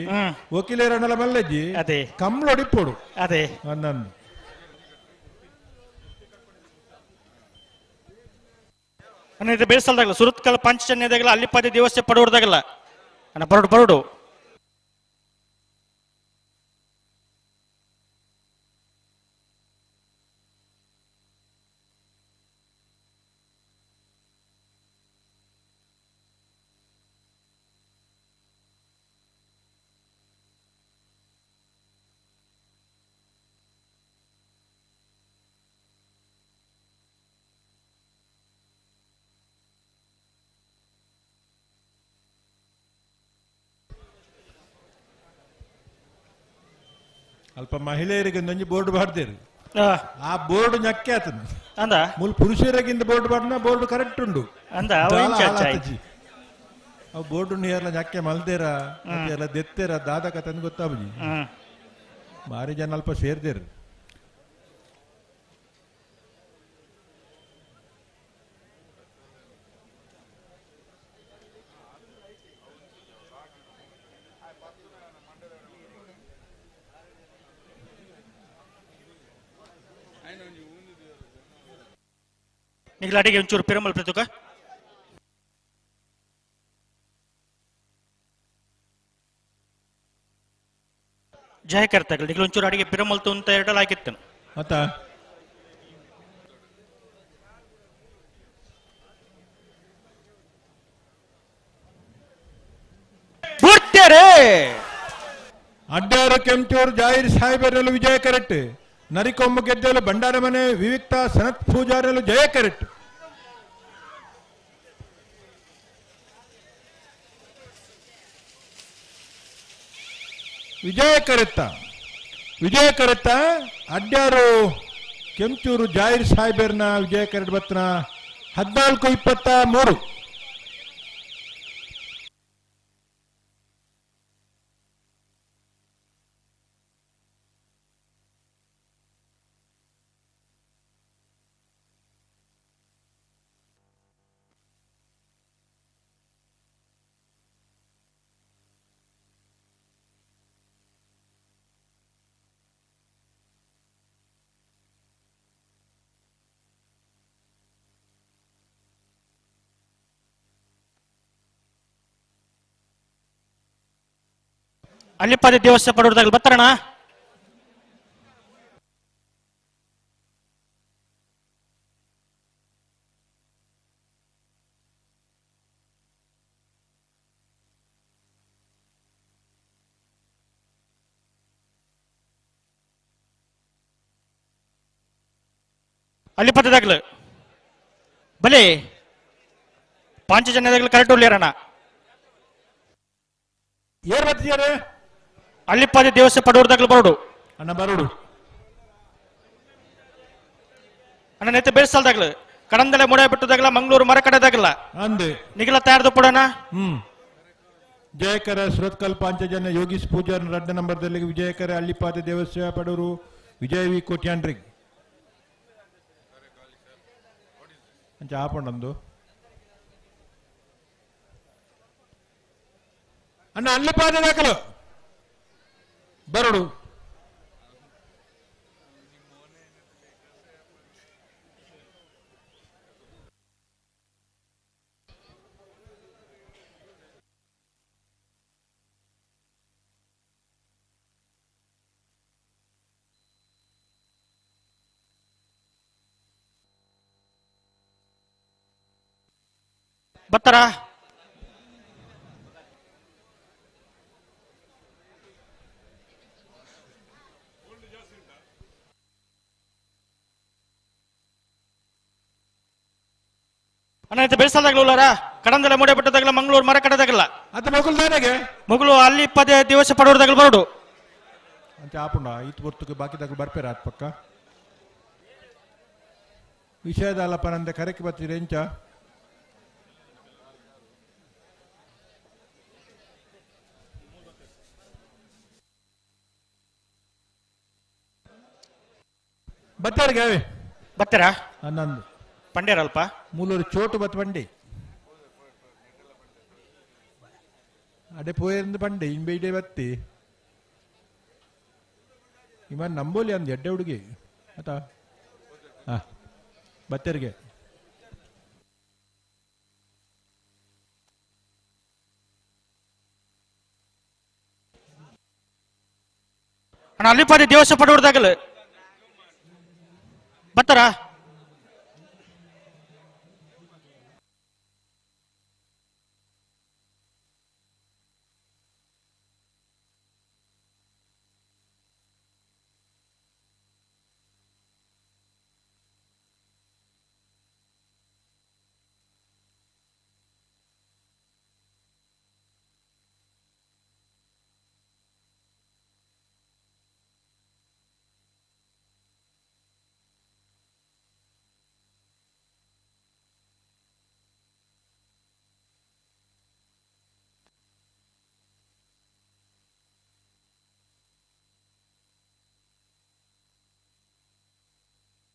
ವಕೀಲರ ಅಣ್ಣಲ ಮಲ್ಲೆಜ್ಜಿ, ಅದೇ ಕಂಬಳೊಡಿಪ್ಪೋಡು. ಅದೇ ಅಂದಂದು ಅನ್ನ ಬೇಸಲ್ದಾಗಲ್ಲ ಸುರತ್ಕಲ್ ಪಂಚಜನ್ಯದಾಗಲ್ಲ ಅಲ್ಲಿಪಾದಿ ದೇವಸ್ಥೆ ಪಡೋರ್ದಾಗಲ್ಲ ಅಣ್ಣ ಬರೋಡು ಬರೋಡು. ಅಲ್ಪ ಮಹಿಳೆಯರಿಗೆ ಒಂದೊಂಜಿ ಬೋರ್ಡ್ ಬಾಡ್ದೇರು, ಆ ಬೋರ್ಡ್ ನಕ್ಕೆ ಆತನ ಅಂದ ಮೂಲ ಪುರುಷರಿಗಿಂತ ಬೋರ್ಡ್ ಬಾಡ್ನ ಬೋರ್ಡ್ ಕರೆಕ್ಟ್ ಉಂಡು ಅಂದ ಅವು ಬೋರ್ಡ್ ನೀರ್ಲ ನಕ್ಕೆ ಮಲ್ದೇರ ಎಲ್ಲ ದೆತ್ತೇರ ದಾದ ಕಥೆ ಗೊತ್ತಾಬುಜಿ. ಭಾರಿ ಜನ ಅಲ್ಪ ಸೇರ್ದೇರು. ನಿಗ್ಲಾಡಿಗೆ ಒಂಚೂರು ಪಿರಮಲ್ ಪ್ರತುಕ ಜಯ ಕರ್ತಾಗಲ್ ನಿಗ್ಲ ಒಂಚೂರು ಅಡಿಗೆ ಪಿರಮಲ್ ಅಂತ ಎರಡಲ್ ಹಾಕಿತ್ತು ಮತ್ತ ಅಡ್ಡಾರು ಕೆಂಚೂರು ಜಾಹಿರ್ ಸಾಹೇಬರಲ್ಲೂ ವಿಜಯ ಕರೆಕ್ಟ್, ನರಿಕೊಂಬು ಗೆದ್ದಲು ಭಂಡಾರ ಮನೆ ವಿವಿಕ್ತ ಸನತ್ ಪೂಜಾರಲ್ಲೂ ಜಯ ಕರೆಕ್ಟ್. ವಿಜಯ ಕರೆತ್ತ ವಿಜಯ ಕರೆತ್ತ ಅಡ್ಡಾರು ಕೆಂಚೂರು ಜಾಹಿರ್ ಸಾಹೇಬರ್ನ ವಿಜಯ ಕರೆಟ್ ಬತ್ನ 14-23. ಅಲ್ಲಿಪಾದಿ ದೇವಸ್ಥಾನ ಪಡೋರ್ದಾಗಲ್ ಬರ್ತಾರಣ. ಅಲ್ಲಿಪತ್ತದಾಗ್ಲು ಬಲೆ ಪಾಂಚಜನ್ಯದಾಗ್ಲು ಕರೆಕ್ಟ್ ಉಳ್ಳೇರಣ. ಏರ್ ಬರ್ತಿದ್ದಾರೆ? ಅಲ್ಲಿಪಾದಿ ದೇವಸ್ಥಾನ ಪಡೋರ್ದಾಗ್ಲು ಬರೋಡು ಅಣ್ಣ ಬರೋಡು ಅಣ್ಣ ನೆತ್ತ ಬೇಸಲ್ದಾಗ್ಲು ಕಡಂದಲೆ ಮುಡೆ ಬಿಟ್ಟದಾಗಲ ಮಂಗಳೂರು ಮರ ಕಡೆದಾಗಲ್ಲ ಅಂದೆ ನಿಗಲ ತಯಾರ್ದು ಪಡೋಣ. ಜಯಕರ ಸುರತ್ಕಲ್ ಪಾಂಚಜನ್ಯ ಯೋಗೀಶ್ ಪೂಜಾರ್ ರಡ್ಡ ನಂಬರ್ದಲ್ಲಿ ವಿಜಯಕರ ಅಳ್ಳಿಪಾದ ದೇವಸ್ಥಾನ ಪಡೂರು ವಿಜಯ ವಿ ಕೋಟ್ಯಾಂಡ್ರಿಗ್ ಅಂಚ ಆಪಂಡಂದು ಅಣ್ಣ ಅಳ್ಳಿಪಾದ ದಾಖಲು ಬರೋಡು. ಬರ್ತಾರ? ಅಣ್ಣ ಇದು ಬೆಳೆಸಲ್ದಾಗ್ಲ ಉಲ್ಲಾರ ಕಡಂದಲೆ ಮೂಡೆ ಬಿಟ್ಟದಾಗಲ ಮಂಗಳೂರು ಮರ ಕಡೆದಾಗಲ್ಲ ಅತ್ತ ಮಗುಲ್ ದಾನೆಗೆ ಮಗಳು ಅಲ್ಲಿ ಪದೇ ದಿವಸ ಪಡೋರ್ದಾಗಲ ಬರೋಡು ಅಂಚ ಆಪುಂಡ ಈತ್ ಬರ್ತಕ್ಕೆ ಬಾಕಿದಾಗ ಬರ್ಪೇರ ಆತ್ ಪಕ್ಕ ವಿಷಯದ ಅಲ್ಲಪ್ಪ ನಂದೆ ಕರೆಕ್ಕೆ ಬರ್ತೀರಿ ಎಂಚ. ಬತ್ತಾರಿಗೆ ಬತ್ತರ 11 ಪಂಡ್ಯರಲ್ಪ ಮೂಲೂರು ಚೋಟು ಬತ್ ಬಂಡಿ ಅಡೆ ಪೋಯಂದು ಬಂಡೆ ಇಂಬೆ ಇಡೆ ಬತ್ತಿ ಇವ ನಂಬೋಲಿ ಅಂದ್ ಎಡ್ಡೆ ಹುಡುಗಿ ಆತ ಹಾ ಬತ್ತರಿಗೆ ಅಣ್ಣ ಅಲ್ಲಿಪಾದಿ ದೇವಸ ಪಡುವದಾಗಲ ಬತ್ತರ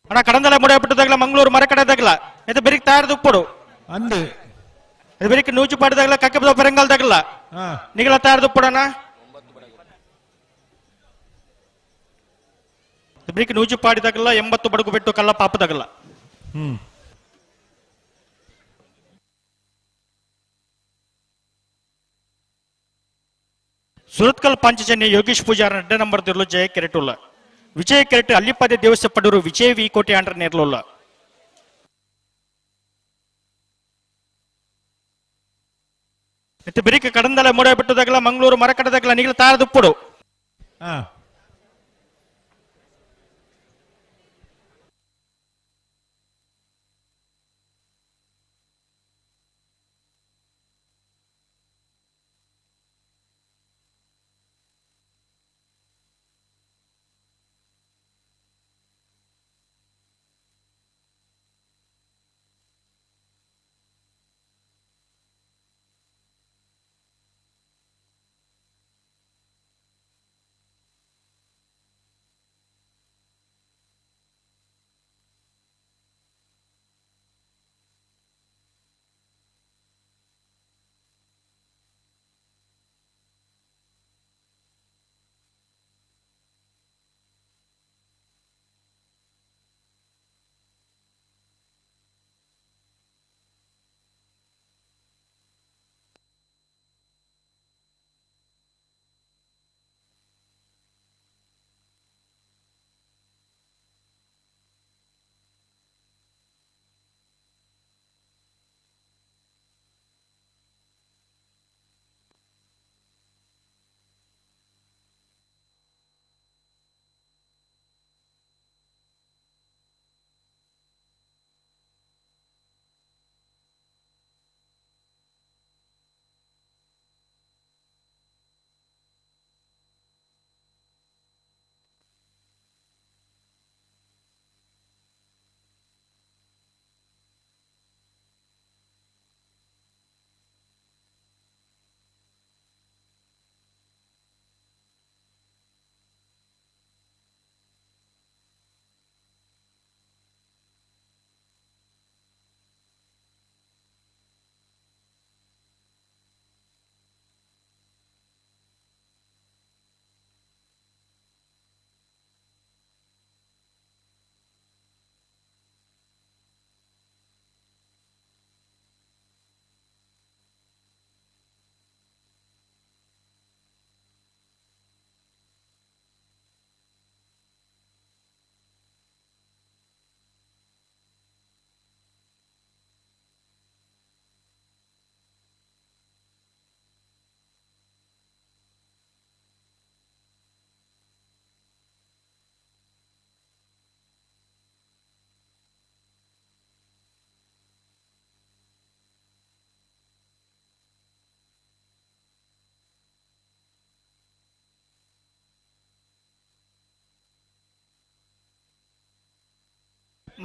ಅಣ್ಣ ಕಡಂದಲ ಮುಡಿಯಬಿಟ್ಟದಾಗಲ ಮಂಗಳೂರು ಮರಕಡೆದಾಗಲ ಇದು ಬೆರಿಕ್ ತಯಾರದು ಅಂದು ಇದು ಬೆರಿಕ್ ನೂಜು ಪಾಡಿದಾಗಲ ಕಕ್ಕಬದ ಪೆರಂಗಾಲ್ದಾಗಲ ನಿಗಲ ತಯಾರದು ಉಪ್ಪುಡಣ್ಣ ಬೆರಿಕ್ ನೂಜು ಪಾಡಿದಾಗಲ 80 ಬಡಗು ಬಿಟ್ಟು ಕಲ್ಲ ಪಾಪದಾಗಲ. ಸುರತ್ಕಲ್ ಪಾಂಚಜನ್ಯ ಯೋಗೇಶ್ ಪೂಜಾರ ಅಡ್ಡ ನಂಬರ್ ದಿರ್ಲು ಜಯ ಕೆರೆಟುಲ್ಲ ವಿಜಯ ಕೆರೆಟ್ ಅಲ್ಲಿಪಾದೆ ದೇವಸ್ಥಾನ ಪಡೂರು ವಿಜಯ ವಿ ಕೋಟೆ ಆಂಡ್ರ ನೇರ್ಲುಲ್ಲ. ಇತ್ತೆ ಬೆರಿಕ ಕಡಂದಲ ಮೂಡ ಬಿಟ್ಟದಾಗಲ ಮಂಗಳೂರು ಮರಕಡದಾಗಲ ನಿಗಲ ತಾರದುಪ್ಪುಡು.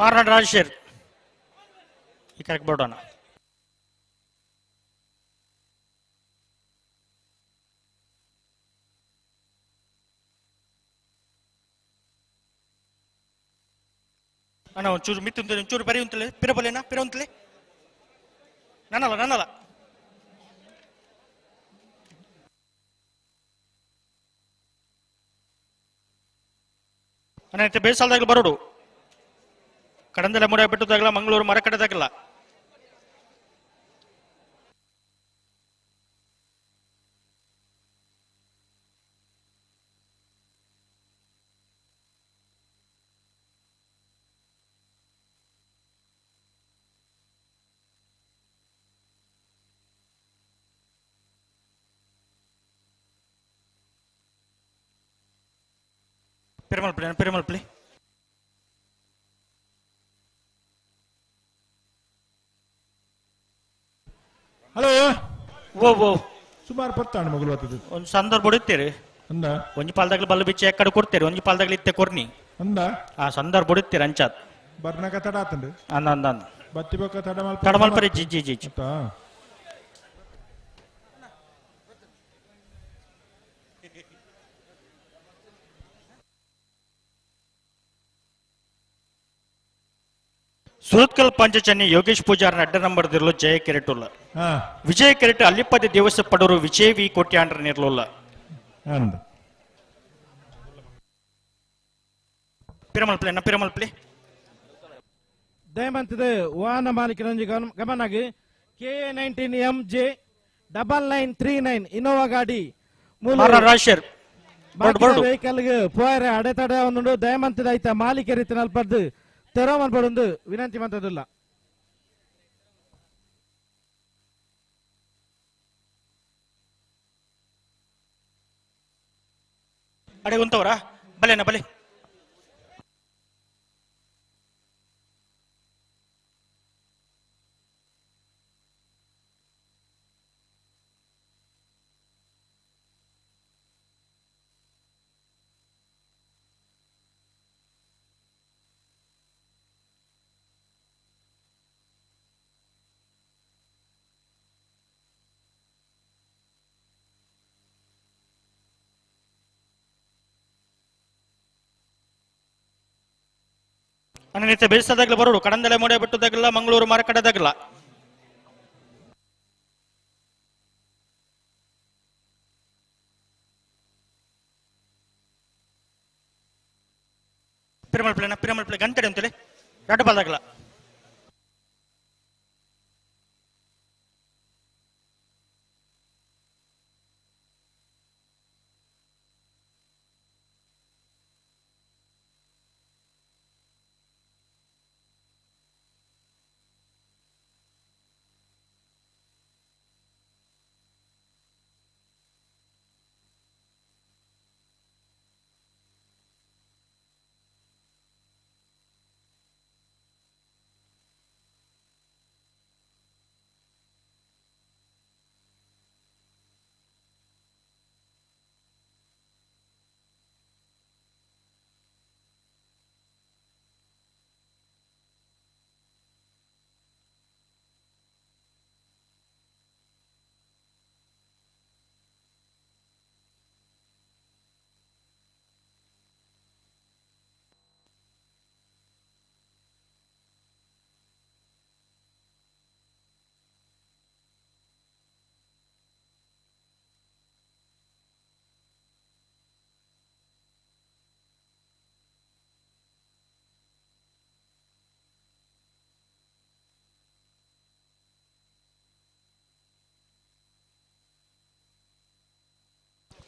ಮಾರ್ನಾಡ್ ರಾಜಶೇರ್ ಈ ಕರೆಕ್ಟ್ ಬೋರ್ಡೋಣ. ಅಣ್ಣ ಒಂಚೂರು ಮಿತ್ತು ಒಂಚೂರು ಬರಿ ಉಂತಲೆ ಪಿರಬಲೇನಾ ಪಿರ ಉಂತಲೆ ನನ್ನಲ್ಲ ನನ್ನಲ್ಲ ಅಣ್ಣ ಇತ್ತೆ ಬೇಸಾಲದಾಗಲ ಬರೋಡು Kadandale ಮುರ ಬಿಟ್ಟದಾಗಲ Mangaluru ಮರಕಡೆದಾಗಲ್ಲ Perumal Pillai Perumal Pillai hello ಓ ಓ ಸುಮಾರು ಪತ್ತಾಣ ಮಗಳು ಆತದ ಒಂದು ಸಂದರ್ಭ ಹೊಡಿತೀರಿ ಅಂದ ಒಂಜಿ ಪಾಲ್ದಾಗ್ಲಿ ಬಲ್ಲು ಬಿಚ್ಚಿ ಎಕ್ಕಡೆ ಕೊಡ್ತೀರಿ ಒಂಜಿ ಪಾಲ್ದಾಗ್ಲಿ ಇತ್ತೆ ಕೊರ್ನಿ ಅಂದ ಆ ಸಂದರ್ಭ ಹೊಡಿತೀರಿ ಅಂಚಾತ್ ಬರ್ನಕ ತಡ ಆತಂಡು ಅಂದ ಅಂದ ಅಂದ ಬತ್ತಿ ಬೊಕ್ಕ ತಡ ಮಲ್ಪ ತಡ ಮಲ್ಪರೆ ಜಿ ಜಿ ಜಿ ಜಿ. ಸುರತ್ಕಲ್ ಪಂಚಚನ್ನಿ ಯೋಗೇಶ್ ಪೂಜಾರ್ ಅಡ್ಡ ನಂಬರ್ ದಿರ್ಲು ಜಯ ಕೆರೆಟುಲ್ಲ ಹಾ ವಿಜಯ ಕೆರೆಟ್ ಅಲ್ಲಿಪ್ಪದೆ ದೇವಸ್ಥ ಪಡೋರು ವಿಜಯ್ ವಿ ಕೋಟ್ಯಾಂಡ್ರ ನಿರ್ಲುಲ್ಲ ಅಂದ ಪಿರಮಲ್ ಪ್ಲೇ ಅಣ್ಣ ಪಿರಮಲ್ ಪ್ಲೇ ದಯಮಂತದ ವಾಹನ ಮಾಲೀಕರೊಂದಿಗೆ ಗಮನಾಗಿ K A 19 M J 9939 Innova ಗಾಡಿ ಮಾರ ರಾಶರ್ ಬರ್ಡು ಬರ್ಡು ವೆಹಿಕಲ್ ಪೋಯರೆ ಅಡೆತಡೆ ಒಂದುಂಡು ದಯಮಂತದ ಐತ ಮಾಲೀಕರಿತ ನಲ್ಪದ್ದು ತೆರವು ಮಲ್ಪಡೊಂದು ವಿನಂತಿ ಮಂತದಿಲ್ಲ. ಅಡೆ ಉಂತವರಾ ಬಲೆನಾ ಬಲೆ ಅನನಿತ್ಯ ಬೇಯಿಸದಾಗಲ ಬರೋಡು ಕಡಂದಲೆ ಮೊಡೆ ಬಿಟ್ಟದಾಗಲ್ಲ ಮಂಗಳೂರು ಮಾರಕಡೆದಾಗಲ್ಲ ಪಿರಮಲ್ ಪ್ಲೇನ ಪಿರಮಲ್ ಪ್ಲೇ ಗಂಟೆ ಅಂತೇಳಿ ರಡ್ಡು ಬಾಲ್ದಾಗಲ್ಲ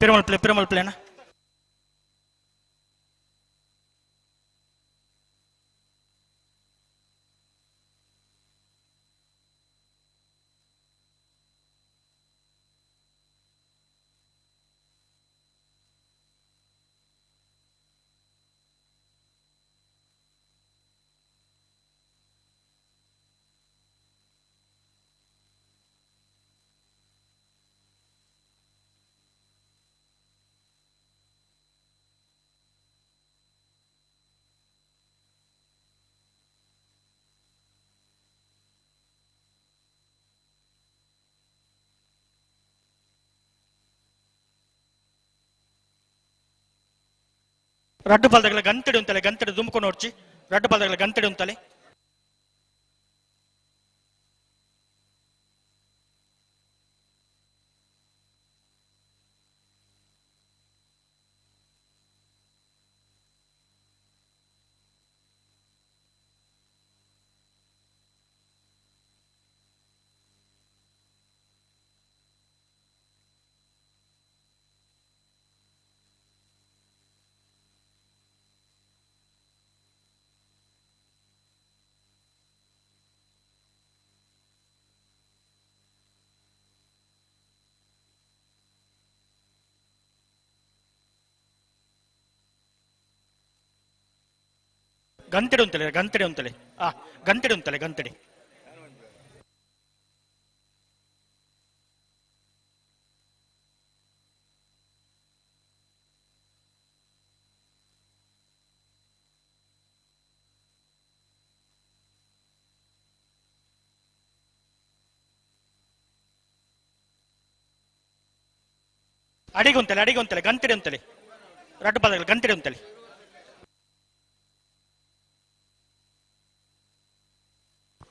ಪಿರಮಲ್ ಪ್ಲೇ ಪಿರಮಲ್ ಪ್ಲೇನ ರಡ್ಡು ಪಾಲ್ದಾಗಲ ಗಂತಡಿ ಅಂತಲೆ ಗಂತಡಿ ದುಮ್ಕೊಂಡು ನೋಡ್ಚಿ ರಡ್ಡ್ ಬಾಲ್ದಗಲ ಗಂತಡಿ ಉಂತಲೆ. ಗಂತಡಿ ಉಂತಲೆ ಗಂತಡಿ ಉಂತಲೆ ಆ ಗಂತಡಿ ಉಂತಲೆ ಗಂತಡಿ. ಅಡಿಗುಂತಲೆ ಅಡಿಗುಂತಲೆ ಗಂತಡಿ ಉಂತಲೆ ರಡ್ಡು ಪದಗಳು ಗಂತಡಿ ಉಂತಲೆ.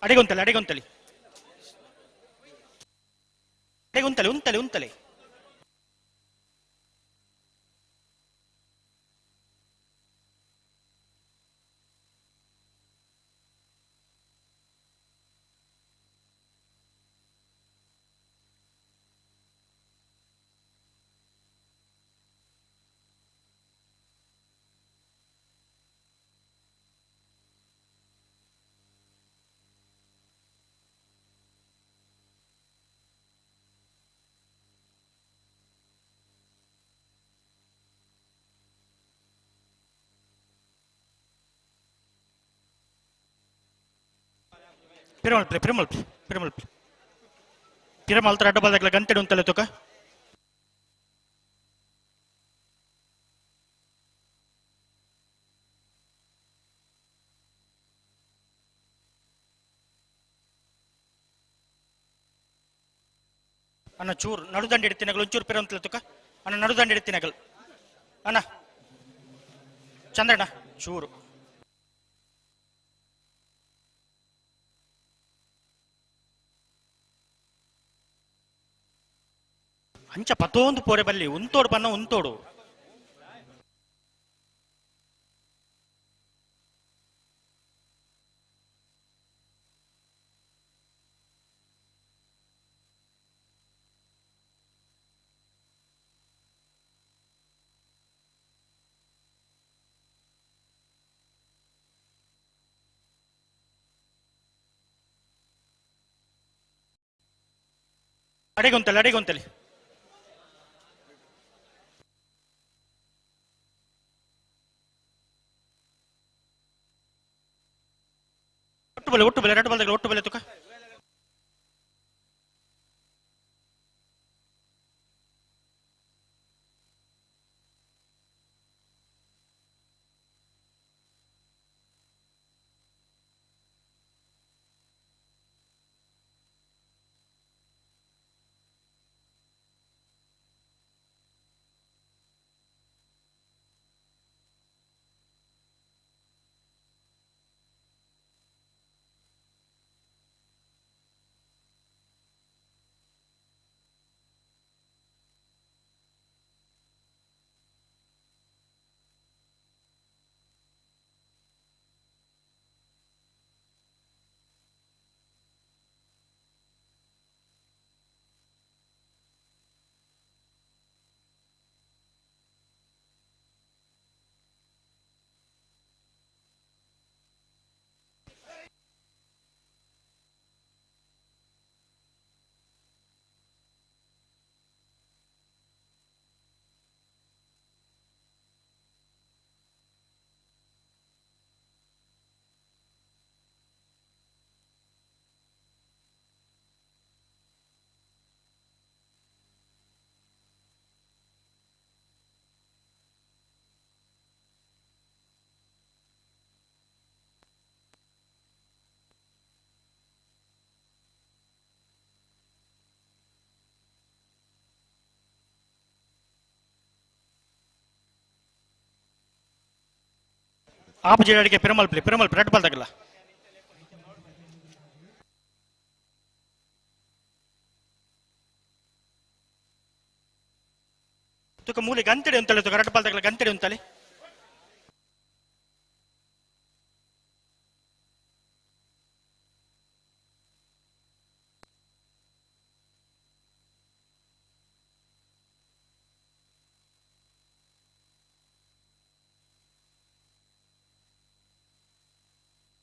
ಅಡಿಗುಂತಲೆ ಅಡಿಗುಂತಲೆ ಅಡಿಗುಂತಲೆ ಉಂತಲೆ ಉಂತಲೆ. ಪಿರಮಲ್ಪಿ ಪಿರಮಲ್ಪಿ ಪಿರಮಲ್ಪಿ ಪಿರಮಲ್ತರ ಅಡ್ಡ ಬಲ್ದಗ್ಲ ಗಂಟೆಡು ಉಂತಲೆ ತುಕ. ಅಣ್ಣ ಚೂರು ನಡುದಂಡೆ ಇಡ್ತೀನಗಳು ಒಂಚೂರು ಪಿರಂತಲೆ ತುಕ. ಅಣ್ಣ ನಡುದಂಡೆ ಇಡ್ತೀನಗಳು ಅಣ್ಣ ಚಂದ್ರಣ್ಣ ಚೂರು. ಅಂಚ ಪತ್ತೊಂದು ಪೋರೆ ಬಲ್ಲಿ ಉಂತೋಡು ಬನ್ನ ಉಂತೋಡು. ಅಡಿಗೊಂತಲೆ ಅಡಿಗೊಂತಲೆ ಒಟ್ಟು ಬಲೆ ಒಟ್ಟು ಬಲೆ ಎರಡು ಬಲ್ದಗಳು ಒಟ್ಟು ಬಲೆ ತುಕ. ಆಪುಜಿ ಅಡಿಗೆ ಪಿರಮಲ್ ಪ್ಲೇ ಪಿರಮಲ್ ರೆಡ್ ಬಾಲ್ ತಗಲ ತುಕ ಮೂಲೆ ಗಂತಡೆ ಉಂತಲೆ ತುಕ ರೆಡ್ ಬಾಲ್ ತಗಲ ಗಂತಡೆ ಉಂತಲೆ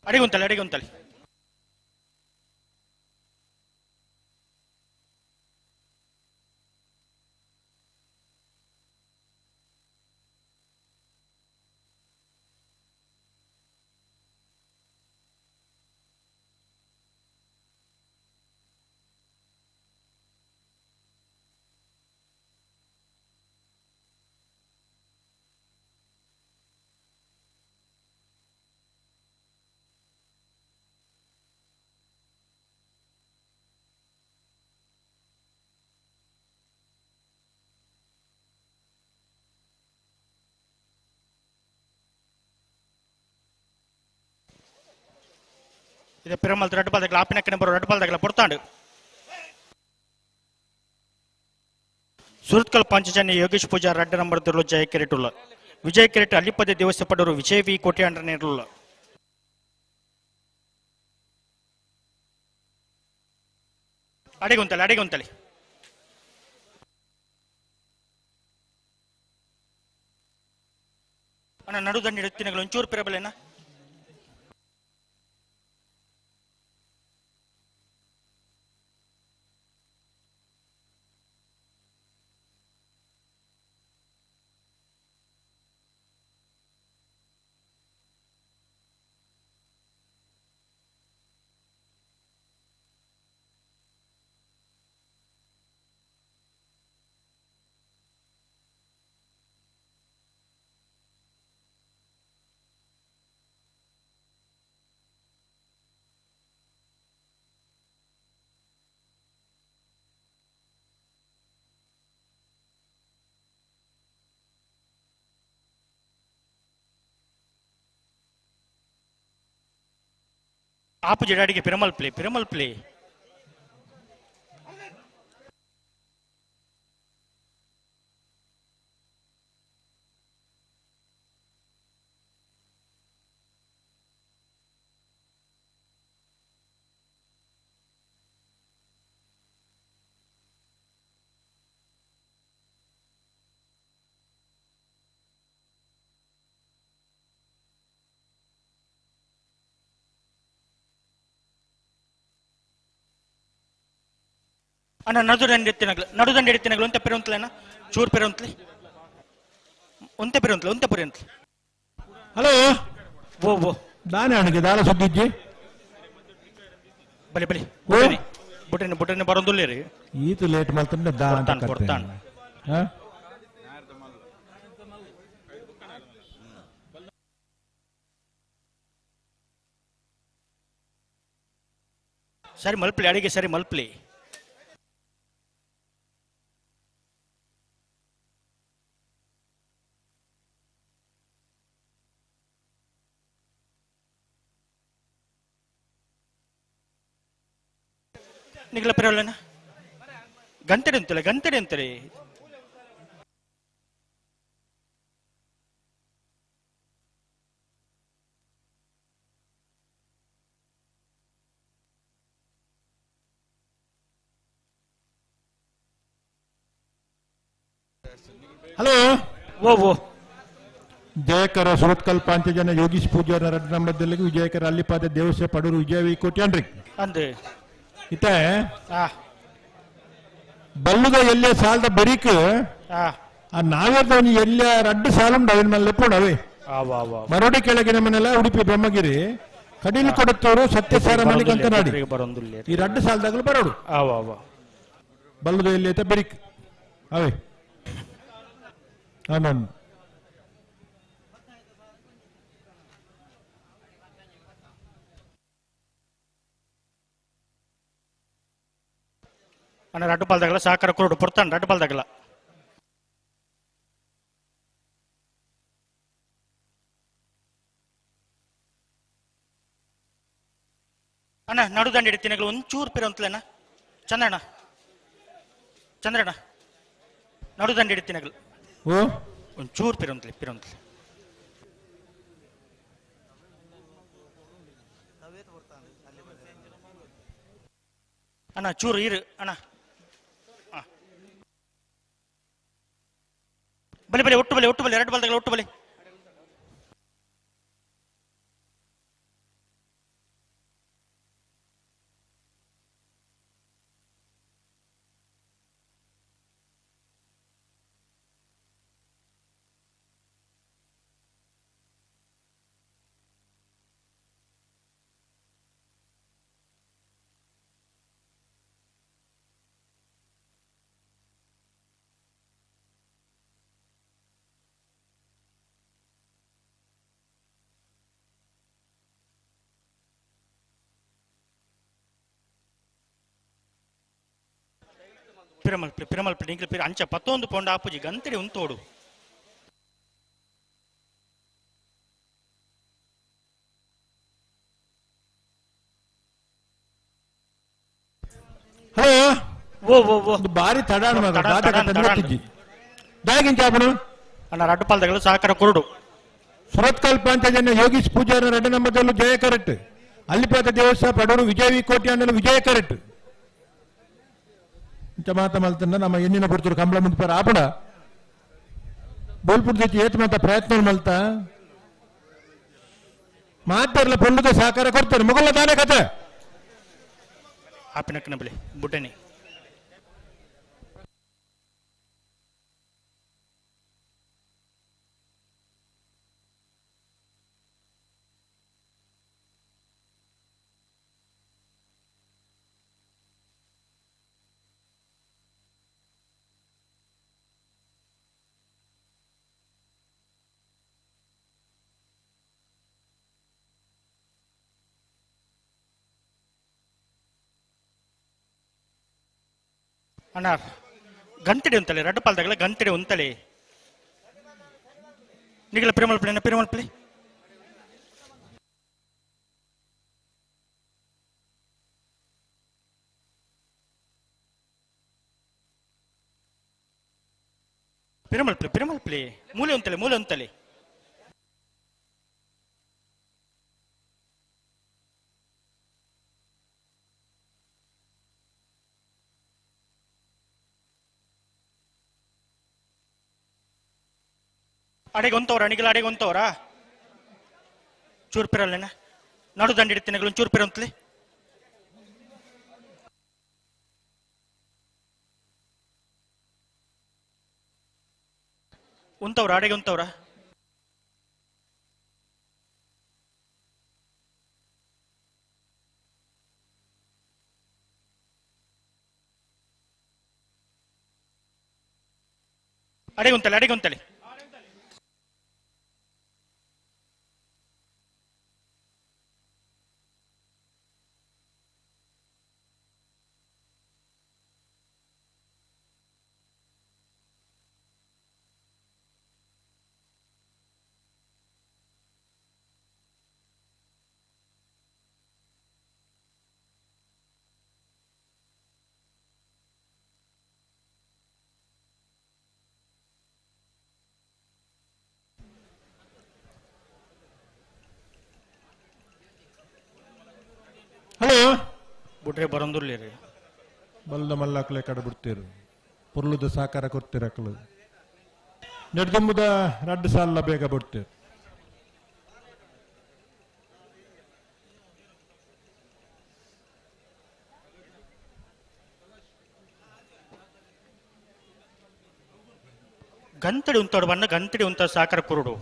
ಅಡಿಗುಂತಲೆ ಅಡಿಗುಂತಲೆ ಇದು ಪಿರಮಲ್ ರೆಡ್ ಬಾಲ್ ತಗಲ ಆಪಿನಕ್ಕೆ ಬರೋ ರೆಡ್ ಬಾಲ್ ತಗಲ ಪೊರ್ತಾಂಡು ಸುರತ್ಕಲ್ ಪಾಂಚಜನ್ಯ ಯೋಗೇಶ್ ಪೂಜಾರ್ ರೆಡ್ ನಂಬರ್ ತಿರುಳು ಜಯ ಕಿರೀಟುಲ್ಲ ವಿಜಯ್ ಕಿರೀಟ್ ಅಲ್ಲಿಪದೆ ದೇವಸ್ಥೆ ಪಡೋರು ವಿಜಯ್ ವಿ ಕೋಟ್ಯಾಂಡ್ರ ನೀರುಲ್ಲ ಅಡಿಗುಂತಲೆ ಅಡಿಗುಂತಲೆ ಅಣ್ಣ ನಡುದಂಡಿ ಇಡುತ್ತಿನಗಳು ಒಂಚೂರು ಪಿರಬಲೇನಾ ಆಪುಜಿ ಅಡಿಗೆ ಪಿರಮಲ್ ಪ್ಲೇ ಪಿರಮಲ್ ಪ್ಲೇ ಅಣ್ಣ ನಡುದಂಡಿ ಎತ್ತಿನಗ್ಲ ನಡುದಂಡಿ ಎತ್ತಿನಗ್ಲ ಒಂತೆ ಪೆರುಂತ್ಲೇನ ಚೂರು ಪೆರುಂತ್ಲಿ ಒಂತೆ ಪೆರುಂತ್ಲೆ ಒಂತೆ ಪೆರುಂತ್ಲೆ ಹಲೋ ಓ ಓ ದಾನೆ ಅಣಿಗೆ ದಾಲ ಸುದ್ದಿಜ್ಜಿ ಬಲಿ ಬಲಿ ಬುಟನೆ ಬುಟನೆ ಬುಟನೆ ಬರೋದುಲ್ಲೇರಿ ಈತು ಲೇಟ್ ಮಲ್ತಂಡ ದಾ ಅಂತ ಕೊಡ್ತಾನ್ ಕೊಡ್ತಾನ್ ಹಾ ಸರಿ ಮಲ್ಪ್ಲಿ ಅಡಿಗೆ ಸರಿ ಮಲ್ಪ್ಲಿ ನಿಗಲ ಪರವಲ್ಲನ ಗಂಟೆ ಅಂತಲ್ಲ ಗಂಟೆ ಅಂತಾರೆ ಹಲೋ ಓ ಓ ಜಯಕರ ಸುರತ್ಕಲ್ ಪಾಂಚಜನ ಯೋಗೀಶ್ ಪೂಜಾರ ರಡ್ ನಂಬರ್ದಲ್ಲಿ ವಿಜಯಕರ ಅಲ್ಲಿಪಾದ ದೇವಸ್ಯ ಪಡೂರು ವಿಜಯ ವಿ ಕೋಟ್ಯಾಂಡ್ರಿ ಅಂದೆ ಇತ್ತೆ ಬಲ್ಲುದ ಎಲ್ಲೆ ಸಾಲದ ಬರೀಕ್ ಆ ನಾವೇದ ಒಂಜಿ ಎಲ್ಲೆ ರಡ್ಡು ಸಾಲುಂಡು ಅವಿನ ಮೇಲೆ ಪೋಡವೆ ಮರೋಡಿ ಕೆಳಗಿನ ಮನೆಲ್ಲ ಉಡುಪಿ ಬ್ರಹ್ಮಗಿರಿ ಕಡಿಲು ಕೊಡುತ್ತವರು ಸತ್ಯಸಾರ ಮಣಿಕಂತನಾಡಿ ಈ ರಡ್ಡು ಸಾಲದಾಗಲೂ ಬರೋಡು ಬಲ್ಲುದ ಎಲ್ಲಿ ಐತೆ ಬರೀಕ್ ಅವೇ ಆನಂದ್ ಅಣ್ಣ ರಡ್ಡು ಪಾಲ್ದಾಗಲ ಸಹಕಾರ ಕುರುಡು ಪೊರ್ತಾನ್ ರಡ್ಡು ಪಾಲ್ದಾಗಲ ಅಣ್ಣ ನಡುದಂಡಿ ಹಿಡಿತೀನಿ ಒಂಚೂರು ಪಿರ ಅಂತಲೇನ ಚಂದ್ರಣ್ಣ ಚಂದ್ರಣ್ಣ ನಡುದಂಡಿ ಹಿಡಿತೀನಿ ಓ ಒಂಚೂರು ಪಿರಂತ್ಲಿ ಪಿರಂತ್ಲಿ ಅಣ್ಣ ಚೂರು ಇರು ಅಣ್ಣ ಬಲಿ ಬಲಿ ಒಟ್ಟು ಬಲಿ ಒಟ್ಟು ಬಲಿ ಎರಡು ಬಲ್ದಗಳ ಒಟ್ಟು ಬಲಿ ಪಿರಮಲ್ಪಿ ಪಿರಮಲ್ಪಿ ನಿಂಕ್ಲು ಪಿರ ಅಂಚ ಪತ್ತೊಂದು ಪೌಂಡ್ ಆಪುಜಿ ಗಂತಡಿ ಉಂತೋಡು ಹಲೋ ಓ ಓ ಓ ಬಾರಿ ತಡಾಣ ಮಗ ದಾದ ಕತೆ ದಾಗಿಂಚ ಆಪುಣು ಅಣ್ಣ ರಡ್ಡು ಪಾಲ್ದಗಳು ಸಹಕಾರ ಕುರುಡು ಸುರತ್ಕಲ್ ಪಂಚಾಯತ್ ಯೋಗೀಶ್ ಪೂಜಾರ ರಡ್ಡು ನಂಬರ್ದಲ್ಲೂ ಜಯ ಕರೆಕ್ಟ್ ಅಲ್ಲಿಪಾತ ದೇವಸ್ಥಾನ ಪಡೋರು ವಿಜಯ ವಿ ಕೋಟಿ ಅಣ್ಣನ ವಿಜಯ ಕರೆಕ್ಟ್ ಇಂಚ ಮಾತ ಮಲ್ತನ್ನ ನಮ್ಮ ಎಣ್ಣಿನ ಪುರ್ತರು ಕಂಬಳ ಮುಂದೆ ಆಪಣ ಬೋಲ್ಪುರ್ ಏತ್ ಮಾತ ಪ್ರಯತ್ನ ಮಲ್ತ ಮಾತಾಡ್ಲ ಪೊಲ್ಲದ ಸಹಕಾರ ಕೊಡ್ತಾರೆ ಮುಗಲ್ಲ ತಾನೇ ಕತೆ ಆಪಿನಕ್ಕನ ಬಲಿ ಬುಡ್ಡನಿ ಅಣ್ಣ ಗಂತಡಿ ಉಂತಲೆ ರಡ್ಡು ಪಾಲ್ದಾಗಲ ಗಂತಡಿ ಉಂತಲೆ ನಿಗಲ ಪಿರಮಲ್ಪಳಿ ಅಣ್ಣ ಪಿರಮಲ್ಪಳಿ ಪಿರಮಲ್ಪಳಿ ಪಿರಮಲ್ಪಳಿ ಮೂಲೆ ಉಂತಲೆ ಮೂಲೆ ಉಂತಲೆ ಅಡೆಗೆ ಒಂತವ್ರ ಅಣಿಗಲ ಅಡೆಗೆ ಒಂತವ್ರ ಚೂರು ಪಿರಲ್ಲೇನ ನಡು ದಂಡಿ ಹಿಡಿತೀನಿ ಚೂರು ಪಿರ ಅಂತಲಿ ಉಂತವ್ರ ಅಡೆಗೆ ಉಂತವ್ರ ಅಡೆಗೆ ಉಂತಲೆ ಅಡೆಗೆ ಉಂತಲೆ ಹಲೋ ಬುಡ್ರೆ ಬರಂದುರ್ಲಿ ರೀ ಬಲ್ದ ಮಲ್ಲಾಕ್ಲೆ ಕಡೆ ಬಿಡ್ತೀರು ಪುರ್ಲುದ ಸಹಕಾರ ಕೊಡ್ತೀರಕ್ಲು ನೆಡ್ದುಂಬುದ ರಡ್ಡು ಸಾಲ ಬೇಗ ಬಿಡ್ತೀರು ಗಂತಡಿ ಉಂತೋಡು ಬಣ್ಣ ಗಂತಡಿ ಉಂತ ಸಾಕರ ಕುರುಡು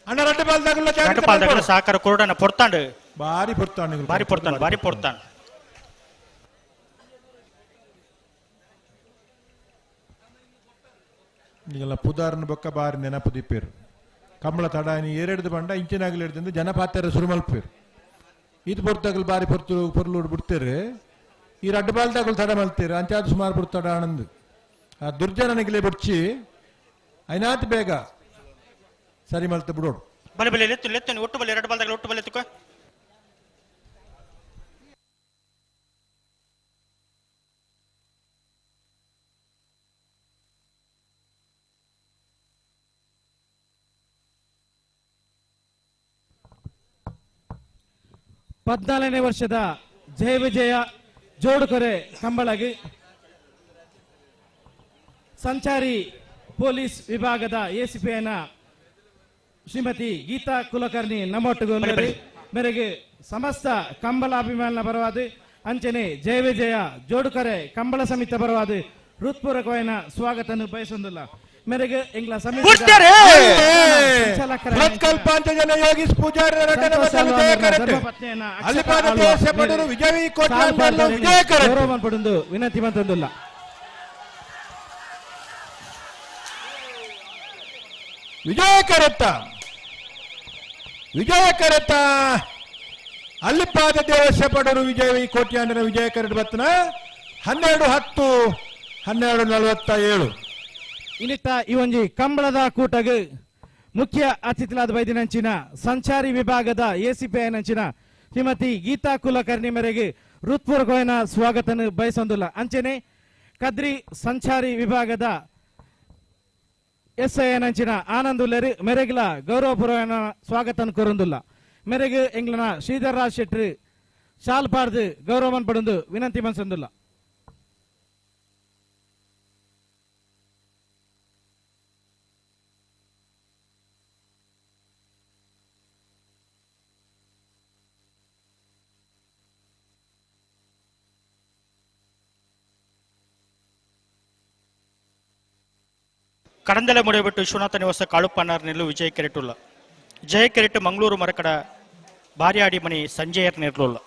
ಅಣ್ಣ ರಡ್ಡು ಪಾಲ್ದಾಗಲ್ಲ ರಡ್ಡು ಪಾಲ್ದಾಗಲ ಸಾಕರ ಕುರುಡನ್ನ ಪೊರ್ತಾಂಡು ಬಾರಿ ಪೊರ್ತಾಂಡು ಬಾರಿ ಪೊರ್ತಾಂಡು ಬಾರಿ ಪೊರ್ತಾಂಡು ಈಗೆಲ್ಲ ಪುದಾರ್ನ ಬೊಕ್ಕ ಬಾರಿ ನೆನಪು ದಿಪ್ಪೇರು ಕಂಬಳ ತಡಾನಿ ಏರೆಡ್ದು ಬಂಡ ಇಂಚಿನಾಗಲಿ ಹಿಡ್ದು ಜನಪಾತ್ಯರ ಸುರು ಮಲ್ಪೇರು ಇದು ಪೊರ್ತಾಗಲು ಬಾರಿ ಪೊರ್ತು ಪೊರ್ಲುಡು ಬಿಡ್ತೇರು ಈ ರಡ್ಡು ಬಾಲ್ದಾಗಲು ತಡ ಮಲ್ತೀರು ಅಂಚಾದ ಸುಮಾರು ಪೊರ್ತಾಡ ಆನಂದ್ ಆ ದುರ್ಜನನಿಗಲೇ ಬಿಡ್ಚಿ ಐನಾತ್ ಬೇಗ ಸರಿ ಮಲ್ತ ಬಿಡೋಡು ಬಲೆ ಬಲೆ ಲೆತ್ತು ಲೆತ್ತು ಒಟ್ಟು ಬಲೆ ಎರಡು ಬಾಲ್ದಾಗಲ ಒಟ್ಟು ಬಲೆ ತುಕ 14ನೇ ವರ್ಷದ ಜಯ ವಿಜಯ ಜೋಡುಕೊರೆ ಕಂಬಳಗಿ ಸಂಚಾರಿ ಪೊಲೀಸ್ ವಿಭಾಗದ ಎಸಿಪಿಯನ ಶ್ರೀಮತಿ ಗೀತಾ ಕುಲಕರ್ಣಿ ನಮ್ಮೊಟ್ಟಿಗೆ ಮೇರೆಗೆ ಸಮಸ್ತ ಕಂಬಳಾಭಿಮಾನ ಬರವಾದ ಅಂಚನೆ ಜಯ ವಿಜಯ ಜೋಡುಕರೆ ಕಂಬಳ ಸಮಿತಿ ಬರವಾದ ಹೃತ್ಪೂರ್ವಕವಾದ ಸ್ವಾಗತವನ್ನು ಬಯಸೊಂದಿಲ್ಲ. ಮೇರೆಗೆ ಎಂಗ್ಲ ಸಮಿತಿ ವಿನಂತಿ ಮಂತೊಂದಿಲ್ಲ. ವಿಜಯ ಕರೆತ್ತ ವಿಜಯ ಕರೆತ್ತ ಅಲ್ಲಿಪಾದ ದೇವಸ್ಯ ಪಡರು ವಿಜಯ ಕೋಟ್ಯಾಂಡನ ವಿಜಯ ಕರೆಟ್ ಬತ್ತನ 12:10 12:47. ಇನ್ನಿತ್ತ ಈ ಒಂಜಿ ಕಂಬಳದ ಕೂಟಗ್ ಮುಖ್ಯ ಅತಿಥಿಲಾದ ಬೈದಿನಂಚಿನ ಸಂಚಾರಿ ವಿಭಾಗದ ಎಸಿಪಿ ನಂಚಿನ ಶ್ರೀಮತಿ ಗೀತಾ ಕುಲಕರ್ಣಿ ಮೇರೆಗೆ ಹೃತ್ಪೂರ್ವಕವಾದ ಸ್ವಾಗತವನ್ನು ಬಯಸೊಂದಿಲ್ಲ. ಅಂಚನೆ ಕದ್ರಿ ಸಂಚಾರಿ ವಿಭಾಗದ ಎಸ್ I ನಂಚಿನ ಆನಂದ್ ಉಲ್ಲೇರಿ ಮೆರೆಗ್ಲ ಗೌರವಪೂರ್ವನ ಸ್ವಾಗತ ಕೋರೊಂದಿಲ್ಲ. ಮೆರೆಗೆ ಎಂಗ್ಲನ ಶ್ರೀಧರ್ ರಾಜ್ ಶೆಟ್ಟಿ ಶಾಲ್ ಪಾಡ್ದು ಗೌರವನ್ ಪಡೊಂದು ವಿನಂತಿ ಮನ್ಸೊಂದಿಲ್ಲ. ಕಡಂದಲೆ ಮುಡಿಬಿಟ್ಟು ವಿಶ್ವನಾಥ ನಿವಾಸ ಕಾಳುಪ್ಪನಾರ್ ನಿಲ್ಲು ವಿಜಯ ಕೆರೆಟುಲ್ಲ. ಜಯ ಕೆರೆಟ್ ಮಂಗಳೂರು ಮರಕಡ ಬಾರ್ಯಾಡಿ ಮಣಿ ಸಂಜಯರ್ ನಿರ್ಲುಲ್ಲ.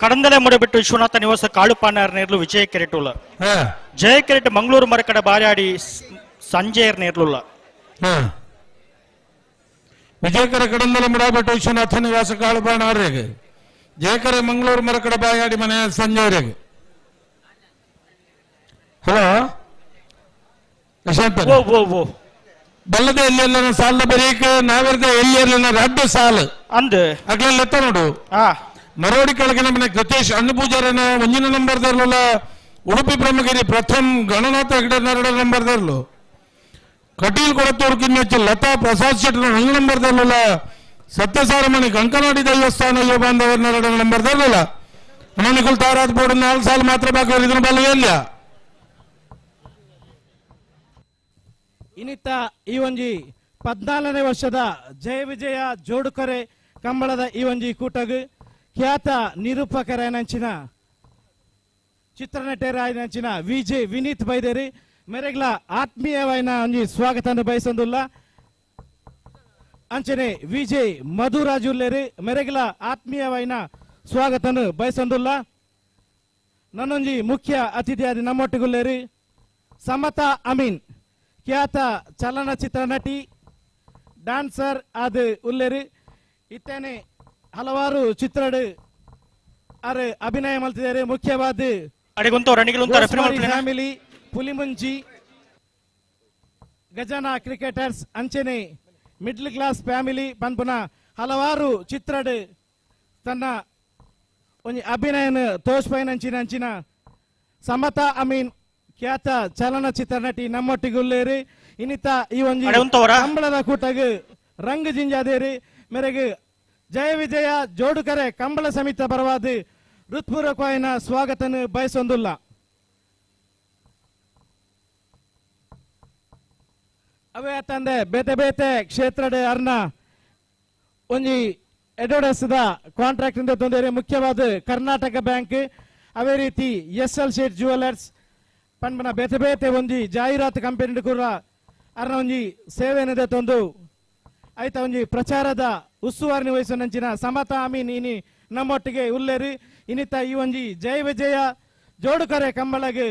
ಕಡಂದಲೆ ಮುಡಿಬಿಟ್ಟು ವಿಶ್ವನಾಥ ನಿವಾಸ ಕಾಳುಪಾನಾರ್ ನೇರ್ಲು ವಿಜಯ ಕೆರೆಟುಲ್ಲ. ಜಯ ಕೆರೆಟ್ ಮಂಗಳೂರು ಮರಕಡ ಬಾರ್ಯಾಡಿ ಸಂಜಯರ್ ನೇರ್ಲುಲ್ಲ. ವಿಜಯಕರ ಕಡಂದಲೆ ಮುಡಾಬಿಟ್ಟು ವಿಶ್ವನಾಥ ನಿವಾಸ ಕಾಳುಪಾನಾರ್ಗೆ ಜಯಕರ ಮಂಗಳೂರು ಮರಕಡ ಬಾಯಾಡಿ ಮನೆ ಸಂಜಯರಿಗೆ. ಹಲೋ ಬಲ್ಲದ ಎಲ್ಲಿ ಸಾಲ ಬರೀಕ ನಾವಿರ್ದ ಎಲ್ಲಿ ರಡ್ಡು ಸಾಲು ಅಂದ್ ಅಗ್ಲೆಲ್ಲ ನೋಡು. ಮರೋಡಿ ಕೆಳಗಿನ ಮನೆ ಕೃತೇಶ್ ಅಣ್ಣ ಪೂಜಾರನ ಒಂಜಿನ ನಂಬರ್ ದರ್ಲಲ್ಲ. ಉಡುಪಿ ಬ್ರಹ್ಮಗಿರಿ ಪ್ರಥಮ್ ಗಣನಾಥ ಹೆಗಡೆ ಎರಡು ನಂಬರ್ ದರ್ಲು. ಕಟೀಲ್ ಕೊಳತ್ತೂರು ಕಿನ್ನಚ್ಚ ಲತಾ ಪ್ರಸಾದ್ ಶೆಟ್ಟರ್ ಒಂದು ನಂಬರ್ ದರ್ಲಲ್ಲ. ಸತ್ಯಸಾರಮಣಿ ಕಂಕನಾಡಿ ದೇವಸ್ಥಾನ ಯುವ ಬಾಂಧವರ ಎರಡು ನಂಬರ್ ದರ್ಲಲ್ಲ. ಮನಿಕುಲ್ ತಾರಾದ್ ಬೋರ್ಡ್ 4 ಸಾಲ ಮಾತ್ರ ಬಾಕಿ ಇದನ್ನ ಬಲ್ಲ ಎಲ್ಲ. ಇನ್ನಿತ್ತ ಈ ಒಂಜಿ 14ನೇ ವರ್ಷದ ಜಯ ವಿಜಯ ಜೋಡುಕೊರೆ ಕಂಬಳದ ಈ ಒಂಜಿ ಕೂಟಗ್ ಖ್ಯಾತ ನಿರೂಪಕರಾಯನಂಚಿನ ಚಿತ್ರನಟರಾಯನಂಚಿನ ವಿಜಯ್ ವಿನೀತ್ ಬೈದೇರಿ ಮೆರೆಗ್ಲ ಆತ್ಮೀಯವಾಯಿನ ಒಂಜಿ ಸ್ವಾಗತವನ್ನು ಬಯಸೊಂದುಲ್ಲ. ಅಂಚನೆ ವಿಜಯ್ ಮಧುರಾಜುಲ್ಲೇರಿ ಮೆರೆಗ್ಲ ಆತ್ಮೀಯವಾಯಿನ ಸ್ವಾಗತವನ್ನು ಬಯಸೊಂದುಲ್ಲ. ನನ್ನೊಂಜಿ ಮುಖ್ಯ ಅತಿಥಿಯಾದ ನಮ್ಮೊಟ್ಟಿಗುಲ್ಲೇರಿ ಸಮತಾ ಅಮೀನ್ ಖ್ಯಾತ ಚಲನಚಿತ್ರ ನಟಿ ಡ್ಯಾನ್ಸರ್ ಅದು ಉಲ್ಲೇರಿ ಇತ್ತೇನೆ ಹಲವಾರು ಚಿತ್ರಡು ಅರೆ ಅಭಿನಯ ಮಲ್ತಿದ್ದಾರೆ. ಮುಖ್ಯವಾದ ಫ್ಯಾಮಿಲಿ, ಪುಲಿಮುಂಜಿ, ಗಜನ ಕ್ರಿಕೆಟರ್ಸ್ ಅಂಚನೆ ಮಿಡ್ಲ್ ಕ್ಲಾಸ್ ಫ್ಯಾಮಿಲಿ ಪನ್ಪುನ ಹಲವಾರು ಚಿತ್ರಡು ತನ್ನ ಒಂಜಿ ಅಭಿನಯನ ತೋಷ್ಪೈನಂಚಿನ ಅಂಚಿನ ಸಮತಾ ಅಮೀನ್ ಖ್ಯಾತ ಚಲನಚಿತ್ರ ನಟಿ ನಮ್ಮೊಟ್ಟಿಗುಲ್ಲೇರಿ. ಇನ್ನಿತ ಈ ಒಂಜಿ ಕಂಬಳದ ಕೂಟಗ್ ರಂಗ ಜಿಂಜಾದೇರಿ ಮೇರೆಗೆ ಜಯ ವಿಜಯ ಜೋಡುಕರೆ ಕಂಬಳ ಸಮಿತಿ ಪರವಾದ ಹೃತ್ಪೂರ್ವಕವಾಯಿನ ಸ್ವಾಗತನ ಬಯಸೊಂದುಲ್ಲ. ಅವೇ ತಂದೆ ಬೇತೆ ಬೇತೆ ಕ್ಷೇತ್ರದ ಅರ್ನ ಒಂಜಿ ಎಡೋಡಸ್ದ ಕಾಂಟ್ರಾಕ್ಟ್ ಇಂದ ತೊಂದರೆ ಮುಖ್ಯವಾದ ಕರ್ನಾಟಕ ಬ್ಯಾಂಕ್, ಅವೇ ರೀತಿ ಎಸ್ ಎಲ್ ಶೇಟ್ ಜ್ಯುವೆಲರ್ಸ್ ಪನ್ಪನ ಬೇತೆ ಬೇತೆ ಒಂಜಿ ಜಾಹೀರಾತು ಕಂಪನಿ ಕೂಡ ಅರ್ನ ಒಂಜಿ ಸೇವೆನಿದೆ ತಂದು ಆಯ್ತಾ ಒಂಜಿ ಪ್ರಚಾರದ ಉಸ್ತುವಾರಿ ವಹಿಸಿನ ಸಮತಾ ಅಮೀನ್ ಇನಿ ನಮ್ಮೊಟ್ಟಿಗೆ ಉಲ್ಲೇರಿ. ಇನ್ನಿತ ಈ ಒಂಜಿ ಜಯ ವಿಜಯ ಜೋಡುಕರೆ ಕಂಬಳಗೆ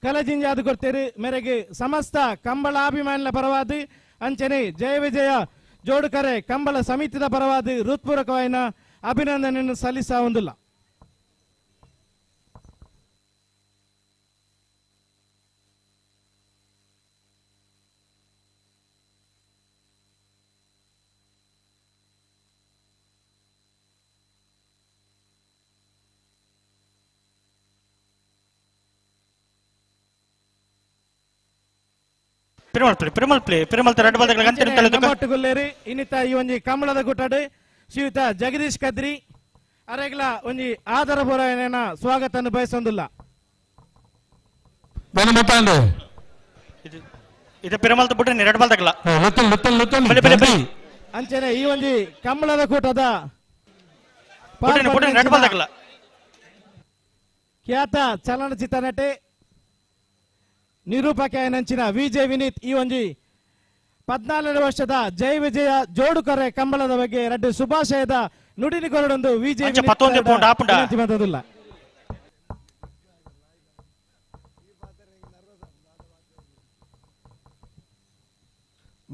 ಕಲಜಿಂಜಾದ ಕೊಡ್ತೇರು ಮೇರೆಗೆ ಸಮಸ್ತ ಕಂಬಳಾಭಿಮಾನಿల ಪರವಾದ ಅಂಚನೆ ಜಯ ವಿಜಯ ಜೋಡುಕರೆ ಕಂಬಳ ಸಮಿತಿದ ಪರವಾದ ಹೃತ್ಪೂರ್ವಕವಾದ ಅಭಿನಂದನೆಯನ್ನು ಸಲ್ಲಿಸ ಹೊಂದಿಲ್ಲ. ಪೆರುಮಲ್ ಪ್ಲೇ ಪೆರುಮಲ್ ಪ್ಲೇ ಪೆರುಮಲ್ ರೆಡ್ ಬಾಲ್ ಗಂಟೆ ನಮ್ಮೊಟ್ಟುಗುಲ್ಲೇರಿ ಇನ್ನಿತ ಈ ಒಂಜಿ ಕಮಲದ ಗುಟ್ಟಡು ಶ್ರೀಯುತ ಜಗದೀಶ್ ಕದ್ರಿ ಅರೆಗ್ಲ ಒಂಜಿ ಆದರ ಪೂರವನ ಸ್ವಾಗತ ಬಯಸೊಂದಿಲ್ಲ. ಇದು ಪೆರುಮಲ್ ಬಿಟ್ರೆ ರೆಡ್ ಬಾಲ್ ತಗಲ ಅಂಚನೆ ಈ ಒಂಜಿ ಕಮಲದ ಕೂಟದ ರೆಡ್ ಬಾಲ್ ತಗಲ ಖ್ಯಾತ ಚಲನಚಿತ್ರ ನಟೆ ನಿರೂಪಕ ನಂಚಿನ ವಿಜಯ್ ವಿನೀತ್ ಈ ಒಂಜಿ 14 ವರ್ಷದ ಜಯ ವಿಜಯ ಜೋಡುಕರೆ ಕಂಬಳದ ಬಗ್ಗೆ ರಡ್ಡು ಶುಭಾಶಯದ ನುಡಿನಿ ಕೊರಡೊಂದು ವಿಜಯ್ ವಿನೀತ್.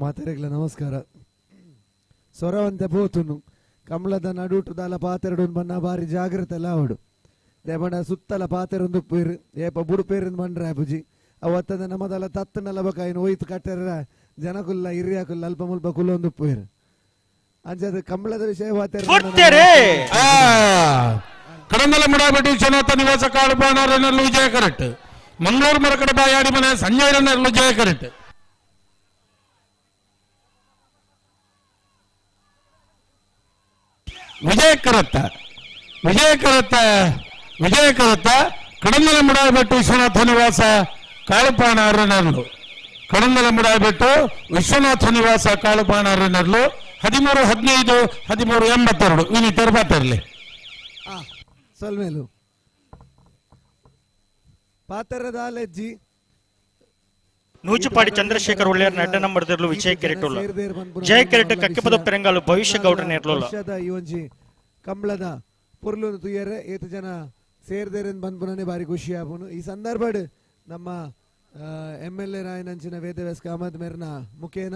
ಮಾತೆರೆಗ್ಲ ನಮಸ್ಕಾರ. ಸೊರವಂತೆ ಪೋತುನು ಕಮಲದ ನಡುಟುದಾಲ ಪಾತೆರಡು ಬಣ್ಣ ಬಾರಿ ಜಾಗ್ರತೆ ಎಲ್ಲ ಅವಡು ದೇಬಣ್ಣ ಸುತ್ತಲ ಪಾತೆರೊಂದು ಪೇರು ಏಪ ಬುಡುಪೇರು ಬಂಡ್ರೆ ಪುಜಿ ಅವತ್ತದ ನಮ್ಮದಲ್ಲ ತತ್ತನಲ್ಲ ಬಕಾಯಿನ ಒಯ್ತು ಕಟ್ಟರ ಜನಕುಲ್ಲ ಹಿರಿಯಾಕುಲ್ಲ ಅಲ್ಪ ಮುಲ್ಪ ಕುಲ್ಲೊಂದು ಪೇರು ಅಂಚದ ಕಮಲದ ವಿಷಯ ಕಡಮಲ ಮುಡಾಬಿಟ್ಟು ವಿಶ್ವನಾಥ ನಿವಾಸ ಕಾಳುಬಾಣರನ್ನಲ್ಲೂ ಜಯ ಕರೆಕ್ಟ್, ಮಂಗಳೂರು ಮರಕಡ ಬಾಯಾಡಿ ಮನೆ ಸಂಜಯರನ್ನಲ್ಲೂ ಜಯ ಕರೆಕ್ಟ್. ವಿಜಯ ಕರತ್ತ ವಿಜಯ ಕರತ್ತ ವಿಜಯ ಕರತ್ತ ಕಡಮಲ ಮುಡಾಬಿಟ್ಟು ವಿಶ್ವನಾಥ ನಿವಾಸ ಕಾಳುಪಾಣರನ್ನಲ್ಲೂ ಕಡಮಲ ಮುಡಾಬಿಟ್ಟು ವಿಶ್ವನಾಥ ನಿವಾಸ ಕಾಳುಪಾಣರನ್ನಲ್ಲೂ 13 15 13 82 ವಿನೀತರು ಮಾತಾಡಲಿ. ಸೊಲ್ಮೇಲು ಪಾತರದ ಅಲೆಜ್ಜಿ ನೂಜುಪಾಡಿ ಚಂದ್ರಶೇಖರ್ ಒಳ್ಳೆಯರ್ ನಡ್ಡ ನಂಬರ್ದಿರ್ಲು ವಿಜಯ ಕೆರೆಟುಲ್ಲ ಜಯ ಕೆರೆಟ್ ಕಕ್ಕಿಪದ ಪೆರಂಗಾಲು ಭವಿಷ್ಯ ಗೌಡ್ರ ನೇರ್ಲುಲ್ಲ. ಈ ಒಂಜಿ ಕಂಬಳದ ಪೊರ್ಲು ತುಯ್ಯರೆ ಏತು ಜನ ಸೇರ್ದೇರೆಂದು ಬಂದ್ಪುನೇ ಬಾರಿ ಖುಷಿ ಆಪುನು. ಈ ಸಂದರ್ಭಡ್ ನಮ್ಮ MLA ರಾಯನಂಚಿನ ವೇದವ್ಯಾಸ್ ಕಾಮತ್ ಮೇರ್ನ ಮುಖೇನ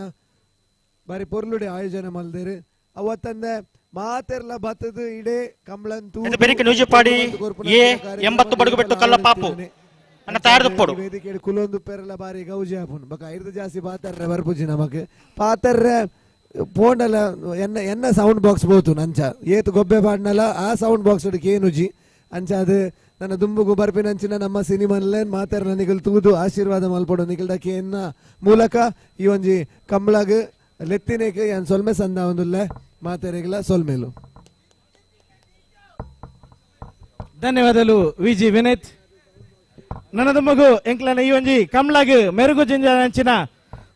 ಬಾರಿ ಪೊರ್ಲುಡೆ ಆಯೋಜನೆ ಮಲ್ದೇರು. ಅವತ್ತಂದೆ ಮಾತೆರ್ಲ ಬತ್ತದ ಇಡೇ ಕಂಬಳಂತೂ ನೂಜುಪಾಡಿ ಎ 80 ಬಡಗು ಬಿಟ್ಟು ಕಲ್ಲ ಪಾಪು ಅನ್ನ ತಯಾರದಪ್ಪಡು ವೇದಿಕೆ ಕುಲೊಂದು ಪೆರಲ ಬಾರಿ ಗೌಜಿ ಆಪುನು ಬಕ ಐರ್ದ ಜಾಸ್ತಿ ಪಾತರ್ರೆ ಬರ್ಪುಜಿ ನಮಕ್ ಪಾತರ್ರೆ ಪೋಂಡಲ ಎನ್ನ ಎನ್ನ ಸೌಂಡ್ ಬಾಕ್ಸ್ ಬೋತು ನಂಚ ಏತು ಗೊಬ್ಬೆ ಪಾಡ್ನಲ ಆ ಸೌಂಡ್ ಬಾಕ್ಸ್ ಕೇನುಜಿ ಅಂಚ ಅದು ನನ್ನ ದುಂಬುಗು ಬರ್ಪಿನಂಚಿನ ನಮ್ಮ ಸಿನಿಮನ್ಲೇ ಮಾತಾರ ನಿಗಲ್ ತೂದು ಆಶೀರ್ವಾದ ಮಲ್ಪಡು ನಿಗಲ್ದ ಕೇನ್ನ ಮೂಲಕ ಈ ಒಂಜಿ ಕಂಬಳಗ್ ಲೆತ್ತಿನೇಕೆ ಯಾನ್ ಸೊಲ್ಮೆ ಸಂದ ಒಂದುಲ್ಲೆ ಮಾತೆರೆಗ್ಲ ಸೊಲ್ಮೇಲು. ಧನ್ಯವಾದಗಳು ವಿಜಿ ವಿನೀತ್. ನನ್ನ ಮಗು ಎಂಕ್ಲನ ಈ ಒಂಜಿ ಕಮಲಾಗ್ ಮೆರುಗು ಜಿಂಜ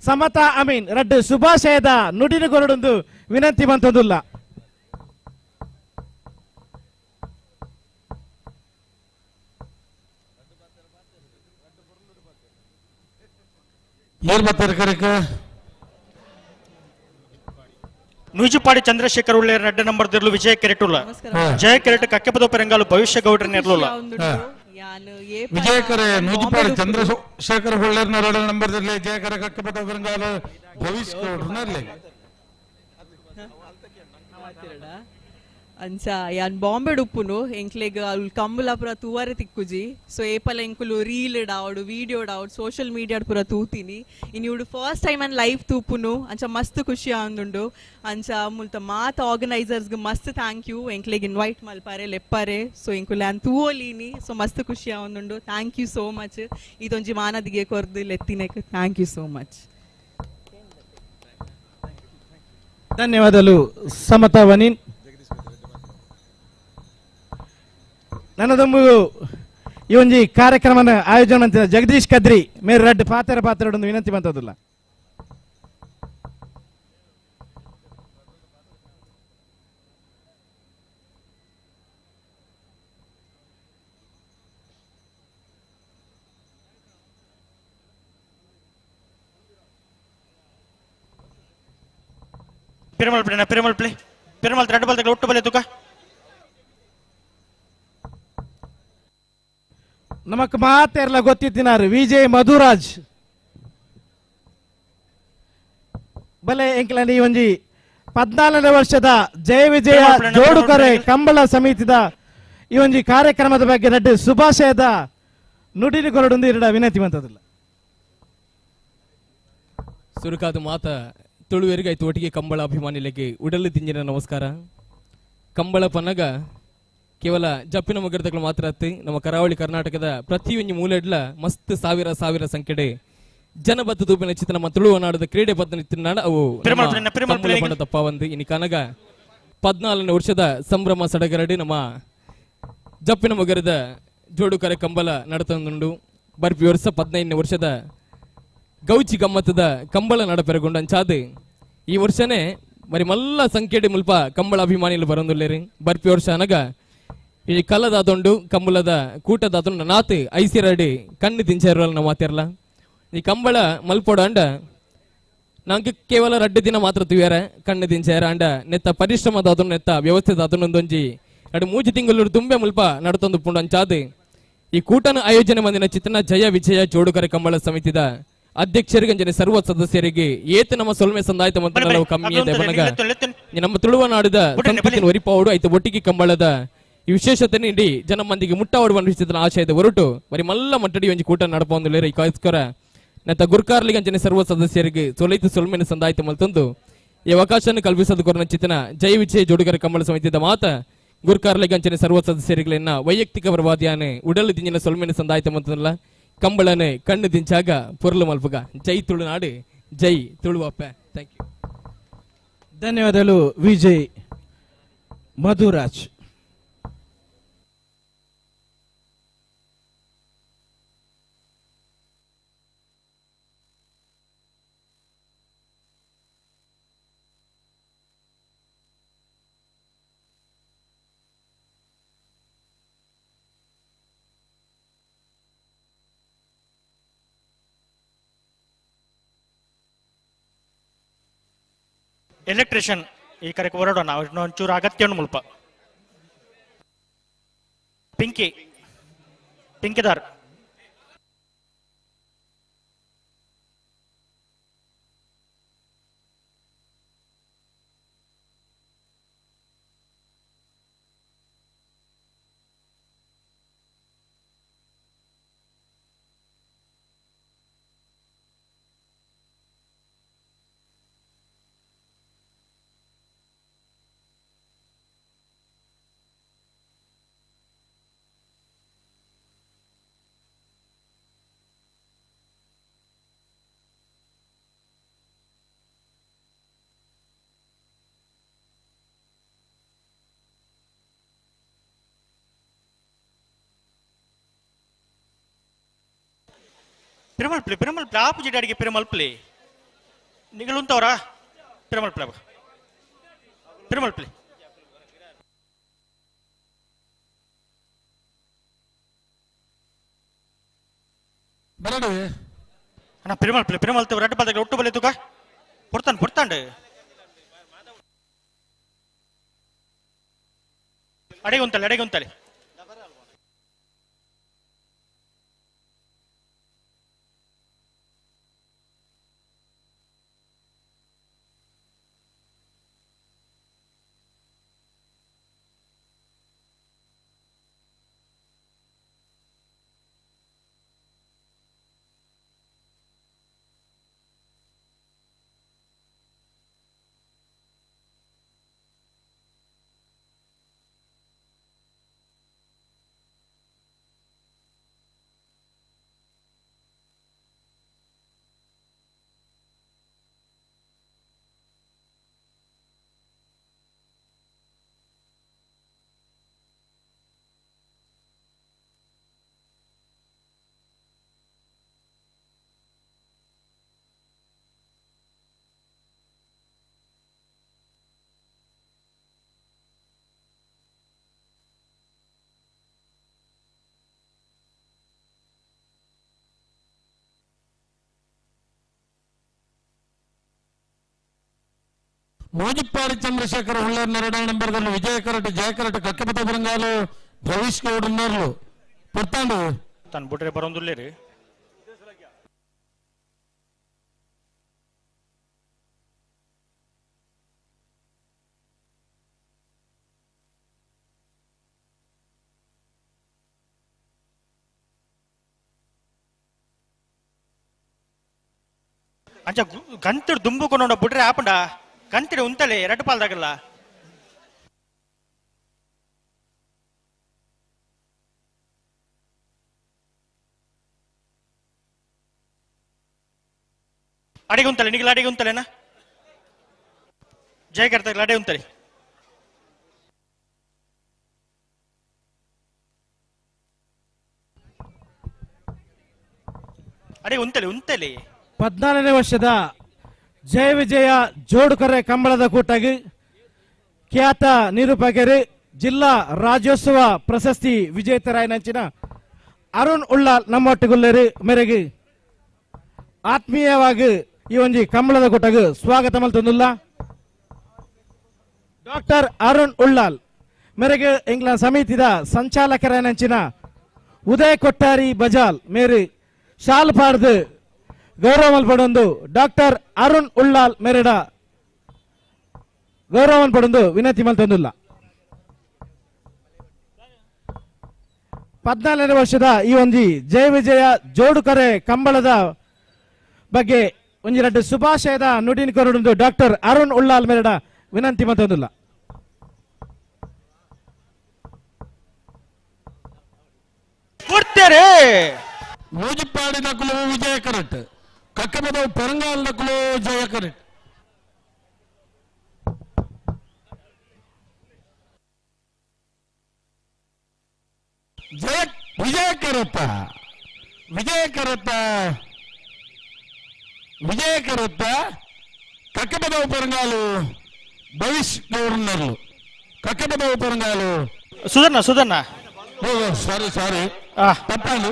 ಸಮತಾ ಅಮೀನ್ ರಡ್ಡು ಶುಭಾಶಯದ ನುಡಿನ ಕೊರಡೊಂದು ವಿನಂತಿ ಬಂತದುಲ್ಲ. ನೂಜುಪಾಡಿ ಚಂದ್ರಶೇಖರ್ ಉಳ್ಳೇರ್ ನಡ್ಡ ನಂಬರ್ ದಿರ್ಲು ವಿಜಯ ಕೆರೆಟುಲ್ಲ ಜಯ ಕೆರೆಟ್ ಕಕ್ಕೆಪದ ಪೆರಂಗಾಲು ಭವಿಷ್ಯ ಗೌಡ್ರ ನೇರ್ಲುಲ್ಲ. ವಿಜಯಕರೆ ನೂಜುಪಾಡಿ ಚಂದ್ರಶೇಖರ್ ಹೊಳ್ಳೇರ್ ನರಡ ನಂಬರ್ ದಿರ್ಲಿ ಜಯಕರ ಕಕ್ಕೆಪದ ಪೆರಂಗಾಲು ಭವಿಷ್ಯ ಗೌಡ್ರ ನೇರ್ಲಿ. ಅಂಚ ಯಾನ್ ಬಾಂಬೆ ಉಪ್ಪುನು ಎಂಕ್ಲೆಗ್ ಅಲ್ ಕಂಬುಲ ಪೂರ ತೂವರೆ ತಿಕ್ಕುಜಿ ಸೊ ಏಪಲ ಎಂಕುಲು ರೀಲ್ ಡಾವಡು ವೀಡಿಯೋ ಡಾವಡು ಸೋಷಿಯಲ್ ಮೀಡಿಯಾ ಪೂರ ತೂತೀನಿ ಇನ್ ಇವುಡು ಫಸ್ಟ್ ಟೈಮ್ ಅನ್ ಲೈವ್ ತೂಪುನು ಅಂಚ ಮಸ್ತ್ ಖುಷಿ ಆಂದುಂಡು. ಅಂಚ ಮುಲ್ತ ಮಾತ ಆರ್ಗನೈಸರ್ಸ್ಗೆ ಮಸ್ತ್ thank you ಎಂಕ್ಲೆಗ್ ಇನ್ವೈಟ್ ಮಲ್ಪಾರೆ ಲೆಪ್ಪಾರೆ ಸೊ ಎಂಕುಲು ಅನ್ ತೂವೊಲೀನಿ ಸೊ ಮಸ್ತ್ ಖುಷಿ ಆಂದುಂಡು. Thank you so much ಇದೊಂಜಿ ಮಾನದಿಗೆ ಕೊರ್ದು ಲೆತ್ತಿನೆಕ್ thank you so much. ಧನ್ಯವಾದಗಳು ಸಮತಾ ವನೀನ್. ನನ್ನದೊಂಬು ಈ ಒಂಜಿ ಕಾರ್ಯಕ್ರಮನ ಆಯೋಜನೆ ಅಂತ ಜಗದೀಶ್ ಕದ್ರಿ ಮೇರು ರಡ್ಡು ಪಾತ್ರ ಪಾತ್ರ ವಿನಂತಿ ಬಂತದಿಲ್ಲ. ಪೆರುಮಲ್ ಪ್ಲೇ ಪೆರುಮಲ್ ಪ್ಲೇ ಪೆರುಮಲ್ ರೆಡ್ ಬಾಲ್ ಒಟ್ಟು ಬಲೆ ತುಕ. ನಮಕ್ ಮಾತೆರ್ಲ ಗೊತ್ತಿತ್ತಿನಾರು ವಿಜಯ್ ಮಧುರಾಜ್ ಬಲೆ ಎಂಕ್ಲನ ಈ ಒಂಜಿ 14ನೇ ವರ್ಷದ ಜಯ ವಿಜಯ ಜೋಡುಕರೆ ಕಂಬಳ ಸಮಿತಿದ ಈ ಒಂಜಿ ಕಾರ್ಯಕ್ರಮದ ಬಗ್ಗೆ ನಡ್ಡು ಶುಭಾಶಯದ ನುಡಿನ ಕೊರಡೊಂದು ಇರಡ ವಿನಂತಿ ಮಂತದಿಲ್ಲ. ಸುರುಕಾದ ಮಾತ ತುಳುವೆರಿಗೆ ಆಯ್ತು ಒಟ್ಟಿಗೆ ಕಂಬಳ ಅಭಿಮಾನಿಗಳಿಗೆ ಉಡಲು ತಿಂಜಿನ ನಮಸ್ಕಾರ. ಕಂಬಳ ಪನ್ನಗ ಕೇವಲ ಜಪ್ಪಿನ ಮಗರ್ದಗಳು ಮಾತ್ರ ಅತ್ತಿ ನಮ್ಮ ಕರಾವಳಿ ಕರ್ನಾಟಕದ ಪ್ರತಿಯೊಂದು ಮೂಲೆಡ್ಲ ಮಸ್ತ್ ಸಾವಿರ ಸಾವಿರ ಸಂಖ್ಯೆಡೆ ಜನಬದ್ಧ ತೂಪಿನ ಚಿತ್ರ ನಮ್ಮ ತುಳುವ ನಾಡದ ಕ್ರೀಡೆ ಬದ್ಧ ತಿನ್ನಾಡ ಅವು ತಪ್ಪ ಒಂದು ಇನ್ನು ಕನಗ 14ನೇ ವರ್ಷದ ಸಂಭ್ರಮ ಸಡಗರಡಿ ನಮ್ಮ ಜಪ್ಪಿನ ಮಗರದ ಜೋಡುಕರೆ ಕಂಬಳ ನಡತಂದುಂಡು. ಬರ್ಪಿ ವರ್ಷ 15ನೇ ವರ್ಷದ ಗೌಚಿ ಗಮ್ಮತ್ತದ ಕಂಬಳ ನಡಪೆರಗೊಂಡು ಅಂಚಾದು ಈ ವರ್ಷನೇ ಮರಿ ಮಲ್ಲ ಸಂಖ್ಯೆಡಿ ಮುಲ್ಪ ಕಂಬಳ ಅಭಿಮಾನಿಗಳು ಬರಂದುಲ್ಲೇರಿ. ಬರ್ಪಿ ವರ್ಷ ಅನಗ ಈ ಕಲ್ಲದಾದೊಂಡು ಕಂಬಳದ ಕೂಟದಾದೊಂಡು ನಾತ್ ಐಸಿರಡಿ ಕಣ್ಣು ತಿಂಚೇರಲ್ಲ ನಾವು ಮಾತಿರಲ್ಲ. ಈ ಕಂಬಳ ಮಲ್ಪೋಡ ಅಂಡ ನಂಗೆ ಕೇವಲ 2 ದಿನ ಮಾತ್ರ ತುಯ್ಯಾರ ಕಣ್ಣು ತಿಂಚೇರ ಅಂಡ ನೆತ್ತ ಪರಿಶ್ರಮದಾದೊಂಡು ನೆತ್ತ ವ್ಯವಸ್ಥೆದಾದೊಂದು ಒಂಜಿ 2-3 ತಿಂಗಳು ತುಂಬೆ ಮುಲ್ಪ ನಡತೊಂದು ಪುಂಡು ಅಂಚಾದು ಈ ಕೂಟನ ಆಯೋಜನೆ ಮಂದಿನ ಚಿತ್ರನ ಜಯ ವಿಜಯ ಜೋಡುಕರೆ ಕಂಬಳ ಸಮಿತಿದ ಅಧ್ಯಕ್ಷರಿಗೆ ಅಂಜನೆ ಸರ್ವ ಸದಸ್ಯರಿಗೆ ಏತ ನಮ್ಮ ಸೊಲ್ಮೆ ಸಂದಾಯ್ತ ಮತ್ತು ನಾವು ಕಮ್ಮಿ ಬನಗ ನಮ್ಮ ತುಳುವ ನಾಡಿದ ಸಂಸ್ಕೃತಿನ ಒರಿಪಾವಡು ಆಯ್ತು ಒಟ್ಟಿಗೆ ಕಂಬಳದ ಈ ವಿಶೇಷತೆ ನೀಡಿ ಜನ ಮಂದಿಗೆ ಮುಟ್ಟಾವಡು ಅನಿಸಿದ ಆಶಯದ ಹೊರಟು ಬರೀ ಮಲ್ಲ ಮಟ್ಟಡಿ ಒಂಜಿ ಕೂಟ ನಡಪೊಂದು ಈ ಕಾಸ್ಕರ ನತ್ತ ಗುರ್ಕಾರ್ಲಿಗೆ ಅಂಜನೆ ಸರ್ವ ಸದಸ್ಯರಿಗೆ ಸೊಲೈತು ಸೊಲ್ಮೆನ ಸಂದಾಯ್ತ ಮಲ್ತೊಂದು ಈ ಅವಕಾಶವನ್ನು ಕಲ್ಪಿಸೋದು ಕೊರನ ಚಿತನ ಜಯ ವಿಜಯ ಜೋಡುಗರ ಕಂಬಳ ಸಮಿತಿದ ಮಾತ ಗುರ್ಕಾರ್ಲಿಗೆ ಅಂಚನೆ ಸರ್ವ ಸದಸ್ಯರಿಗಳನ್ನ ವೈಯಕ್ತಿಕ ಪರವಾದಿಯಾನೆ ಉಡಲು ದಿಂಜಿನ ಸೊಲ್ಮೆನ ಸಂದಾಯ್ತ ಮತ್ತಲ್ಲ ಕಂಬಳನೆ ಕಣ್ಣು ದಿಂಚಾಗ ಪೊರ್ಲು ಮಲ್ಪುಗ. ಜೈ ತುಳುನಾಡು, ಜೈ ತುಳುವಪ್ಪ. Thank you. ಧನ್ಯವಾದಗಳು ವಿಜಯ್ ಮಧುರಾಜ್. ಎಲೆಕ್ಟ್ರಿಷಿಯನ್ ಈ ಕರೆಗೆ ಹೊರಡೋಣ, ಒಂಚೂರು ಅಗತ್ಯ ಮುಲ್ಪ. ಪಿಂಕಿ ಪಿಂಕಿದಾರ್ ಪಿರಮಲ್ಪ್ಲಿ ಪಿರಮಲ್ಪ್ಲಿ ಆಪೋಸಿಟ್ ಅಡಿಗೆ ಪಿರಮಲ್ಪ್ಲಿ ನಿಗಲುಂತವರಾ ಪಿರಮಲ್ಪ್ಲಿ ಪಿರಮಲ್ಪ್ಲಿ ಬರಡಿ ಅಣ್ಣ ಪಿರಮಲ್ಪ್ಲಿ ಪಿರಮಲ್ತು ರೆಡ್ ಬಾಲ್ ಒಟ್ಟು ಬಲೆ ತುಕ ಪೊಡ್ತಾನೆ ಪೊಡ್ತಾಂಡು ಅಡೆಗೆ ಉಂತಲೆ ಅಡೆಗೆ ಉಂತಲೆ ಮೋಜಿಪ್ಪಾಡಿ ಚಂದ್ರಶೇಖರ್ ಉಳ್ಳಾರ್ ಎರಡನೇ ನಂಬರ್ದಲ್ಲಿ ವಿಜಯ ಕರಟೆ ಜಯ ಕರಟೆ ಕಕ್ಕಪತ ಬರಂಗಾಲು ಭವಿಷ್ ಗೌಡ್ ಉನ್ನಾರ್ಲು ಪೊತ್ತಾಂಡು. ತನ್ನ ಬುಡ್ರೆ ಬರೋಂದುಲ್ಲೇರಿ. ಅಂಚ ಗಂತಿಡು ದುಂಬುಕೊಂಡು ಬುಡ್ರೆ ಆಪಂಡ ಗಂತಿಡು ಉಂತಲೆ ಎರಡು ಪಾಲ್ದಾಗಲ್ಲ. ಅಡಿಗೆ ಉಂತಲೆ ನಿಗಲ ಅಡಿಗೆ ಉಂತಲೇನಾ ಜಯಕರ್ತಾಗಲ ಅಡೆ ಉಂತಲೆ. ಅಡೆ ಉಂತಲೆ ಉಂತಲೆ. 14ನೇ ವರ್ಷದ ಜಯ ವಿಜಯ ಜೋಡುಕರೆ ಕಂಬಳದ ಕೂಟಾಗಿ ಖ್ಯಾತ ನಿರೂಪಕರು ಜಿಲ್ಲಾ ರಾಜ್ಯೋತ್ಸವ ಪ್ರಶಸ್ತಿ ವಿಜೇತರಾಯನಂಚಿನ ಅರುಣ್ ಉಳ್ಳಾಲ್ ನಮ್ಮೊಟ್ಟಿಗುಲ್ಲೇರು ಮೇರೆಗೆ ಆತ್ಮೀಯವಾಗಿ ಈ ಒಂಜಿ ಕಂಬಳದ ಕೂಟಗ್ ಸ್ವಾಗತ ಮಲ್ತೊಂದುಲ್ಲ. ಡಾಕ್ಟರ್ ಅರುಣ್ ಉಳ್ಳಾಲ್ ಮೇರೆಗೆ ಇಂಗ್ಲೆಂಡ್ ಸಮಿತಿದ ಸಂಚಾಲಕರಾಯನಂಚಿನ ಉದಯ ಕೊಟ್ಟಾರಿ ಬಜಾಲ್ ಮೇರೆ ಶಾಲ್ ಪಾಡ್ದು ಗೌರವ ಪಡೊಂದು ಡಾಕ್ಟರ್ ಅರುಣ್ ಉಳ್ಳಾಲ್ ಮೆರೆಡ ಗೌರವ ಪಡೊಂದು ವಿನಂತಿ ಮಲ್ತೊಂದುಲ್ಲ. 14ನೇ ವರ್ಷದ ಈ ಒಂಜಿ ಜಯ ವಿಜಯ ಜೋಡುಕರೆ ಕಂಬಳದ ಬಗ್ಗೆ ಒಂಜಿ ರಡ್ಡು ಶುಭಾಶಯದ ನುಡಿನ ಕೊರಡೊಂದು ಡಾಕ್ಟರ್ ಅರುಣ್ ಉಳ್ಳಾಲ್ ಮೆರೆಡ ವಿನಂತಿ ಮಲ್ತೊಂದುಲ್ಲ. ಮೂಜಿಪ್ಪಾಡಿ ನಕಲು ವಿಜಯ ಕರೆಕ್ಟ್, ಕಕ್ಕಬದ ಪೆರಂಗಾಲ್ ನಕಲು ಜಯ ಕರೆಕ್ಟ್. ಜಯ ವಿಜಯ ಕರತ್ತ ವಿಜಯ ಕರತ್ತ ವಿಜಯ ಕರತ್ತ ಕಕ್ಕಬದ ಪೆರಂಗಾಲು ಭವಿಷ್ ಗೌರ್ನರ್ಲು ಕಕ್ಕಬದ ಪೆರಂಗಾಲು ಸುಧರ್ಣ ಸುಧರ್ಣ ಸಾರಿ ಸಾರಿ ತಪ್ಪಾಲು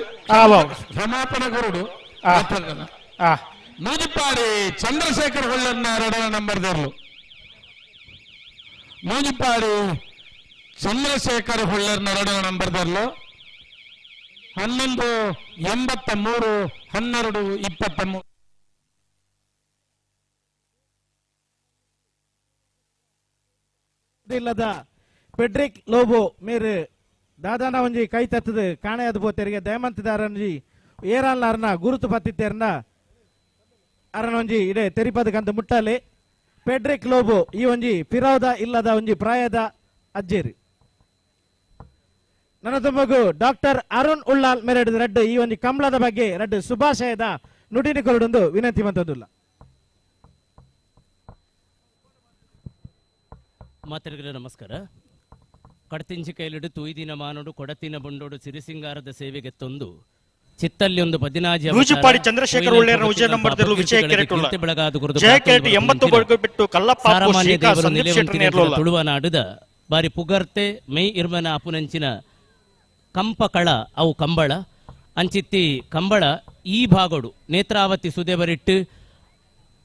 ಕ್ಷಮಾಪಣ ಕೊರಡು. ನೂಜಿಪ್ಪಾಡಿ ಚಂದ್ರಶೇಖರ್ ಹೊಳ್ಳನ್ನ ಎರಡನೇ ನಂಬರ್ದರ್ಲು. ನೂಜಿಪ್ಪಾಡಿ ಚಂದ್ರಶೇಖರ್ ಹೊಳ್ಳರ್ನ ಎರಡನೇ ನಂಬರ್ದರ್ಲು 11 83 12 23. ಇಲ್ಲದ ಪೆಡ್ರಿಕ್ ಲೋಬೋ ಮೇರೆ ದಾದಾನ ಒಂಜಿ ಕೈ ತತ್ತದ ಕಾಣೆಯಾದ ಪೋತೆರಿಗೆ ದಯಮಂತಿದಾರನ್ಜಿ ಏರಾನ್ಲ ಗುರುತು ಪತ್ತಿತ್ತೇರ್ನ ಅರನೊಂಜಿ ಇಡೆ ತೆರಿಪದಕಂತ ಮುಟ್ಟಲೆ. ಪೆಡ್ರಿಕ್ ಲೋಬೋ ಈ ಒಂಜಿ ಪಿರೋದ ಇಲ್ಲದ ಒಂಜಿ ಪ್ರಾಯದ ಅಜ್ಜೇರಿ. ನನ್ನ ತುಂಬಗು ಡಾಕ್ಟರ್ ಅರುಣ್ ಉಳ್ಳಾಲ್ ಮೇರೆಡ್ ರಡ್ಡು ಈ ಒಂಜಿ ಕಂಬಳದ ಬಗ್ಗೆ ರಡ್ಡು ಶುಭಾಶಯದ ನುಡಿನ ಕೊರಡೊಂದು ವಿನಂತಿ ಮಂತದುಲ್ಲ. ಮಾತೃಗಳ ನಮಸ್ಕಾರ. ಕಡ್ತಿಂಚಿ ಕೈಲಿಡು ತುಯ್ದಿನ ಮಾನೋಡು ಕೊಡತಿನ ಬಂಡೋಡು ಸಿರಿಸಿಂಗಾರದ ಸೇವೆಗೆ ತಂದು ಚಿತ್ತಲ್ಲಿ ಒಂದು ಪದಿನಾಜಿ ನೂಜಿಪಾಡಿ ಚಂದ್ರಶೇಖರ್ ಒಳ್ಳೆಯರ ವಿಜಯ ನಂಬರ್ ವಿಜಯ ತುಳುವನಾಡುದ ಬಾರಿ ಪುಗರ್ತೆ ಮೈ ಇರ್ಮನ ಅಪುನಂಚಿನ ಕಂಪಕಳ ಅವು ಕಂಬಳ ಅಂಚಿತ್ತಿ ಕಂಬಳ ಈ ಭಾಗಡು ನೇತ್ರಾವತಿ ಸುದೇವರಿಟ್ಟು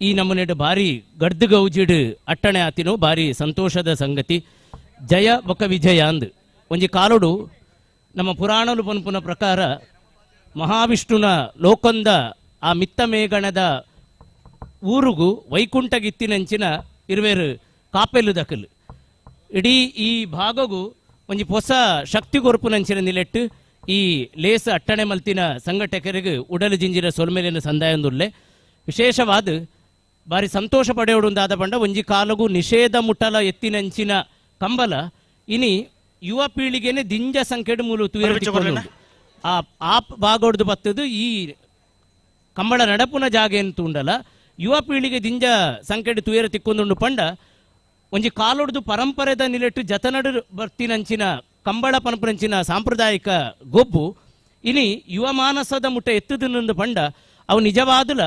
ಈ ನಮೂನೆಡು ಭಾರಿ ಗಡ್ದು ಗೌಜಿಡು ಅಟ್ಟಣೆ ಆತಿನೋ ಭಾರಿ ಸಂತೋಷದ ಸಂಗತಿ. ಜಯ ಬೊಕ ವಿಜಯ ಅಂದ್ ಒಂಜಿ ಕಾಲೋಡು ನಮ್ಮ ಪುರಾಣಲು ಪನ್ಪುನ ಪ್ರಕಾರ ಮಹಾವಿಷ್ಣುನ ಲೋಕೊಂದ ಆ ಮಿತ್ತ ಮೇಗಣದ ಊರುಗು ವೈಕುಂಠಗಿತ್ತಿನಂಚಿನ ಇರುವೇರು ಕಾಪೆಲು ದಕಲು ಇಡೀ ಈ ಭಾಗಗೂ ಒಂಜಿ ಹೊಸ ಶಕ್ತಿ ಕೊರ್ಪುನಂಚಿನ ನಿಲೆಟ್ಟು ಈ ಲೇಸ ಅಟ್ಟಣೆ ಮಲ್ತಿನ ಸಂಘಟಕರಿಗೆ ಉಡಲು ಜಿಂಜಿರ ಸೊಲ್ಮೇಲಿನ ಸಂದಾಯೊಂದುಲ್ಲೆ. ವಿಶೇಷವಾದ ಬಾರಿ ಸಂತೋಷ ಪಡೆಯೋಡುಂದಾದ ಪಂಡ ಒಂಜಿ ಕಾಲಗು ನಿಷೇಧ ಮುಟ್ಟಲ ಎತ್ತಿನಂಚಿನ ಕಂಬಲ ಇನಿ ಯುವ ಪೀಳಿಗೆನೆ ದಿಂಜ ಸಂಖ್ಯೆಡು ಮೂಲ ತುಯರು ಆ ಆಪ್ ಭಾಗೋಡ್ದು ಬತ್ತದು ಈ ಕಂಬಳ ನಡಪುನ ಜಾಗ ಏನು ಉಂಡಲ ಯುವ ಪೀಳಿಗೆ ದಿಂಜ ಸಂಖ್ಯೆಡು ತುಯರ ತಿಕ್ಕೊಂದುಂಡು ಪಂಡ ಒಂಜಿ ಕಾಲೊಡ್ದು ಪರಂಪರೆದ ನಿಲೆಟ್ಟು ಜತನಡು ಬರ್ತಿನಂಚಿನ ಕಂಬಳ ಪನಪುನಂಚಿನ ಸಾಂಪ್ರದಾಯಿಕ ಗೊಬ್ಬು ಇನಿ ಯುವ ಮಾನಸದ ಮುಟ್ಟ ಎತ್ತುದನ್ನೊಂದು ಪಂಡ ಅವು ನಿಜವಾದಲ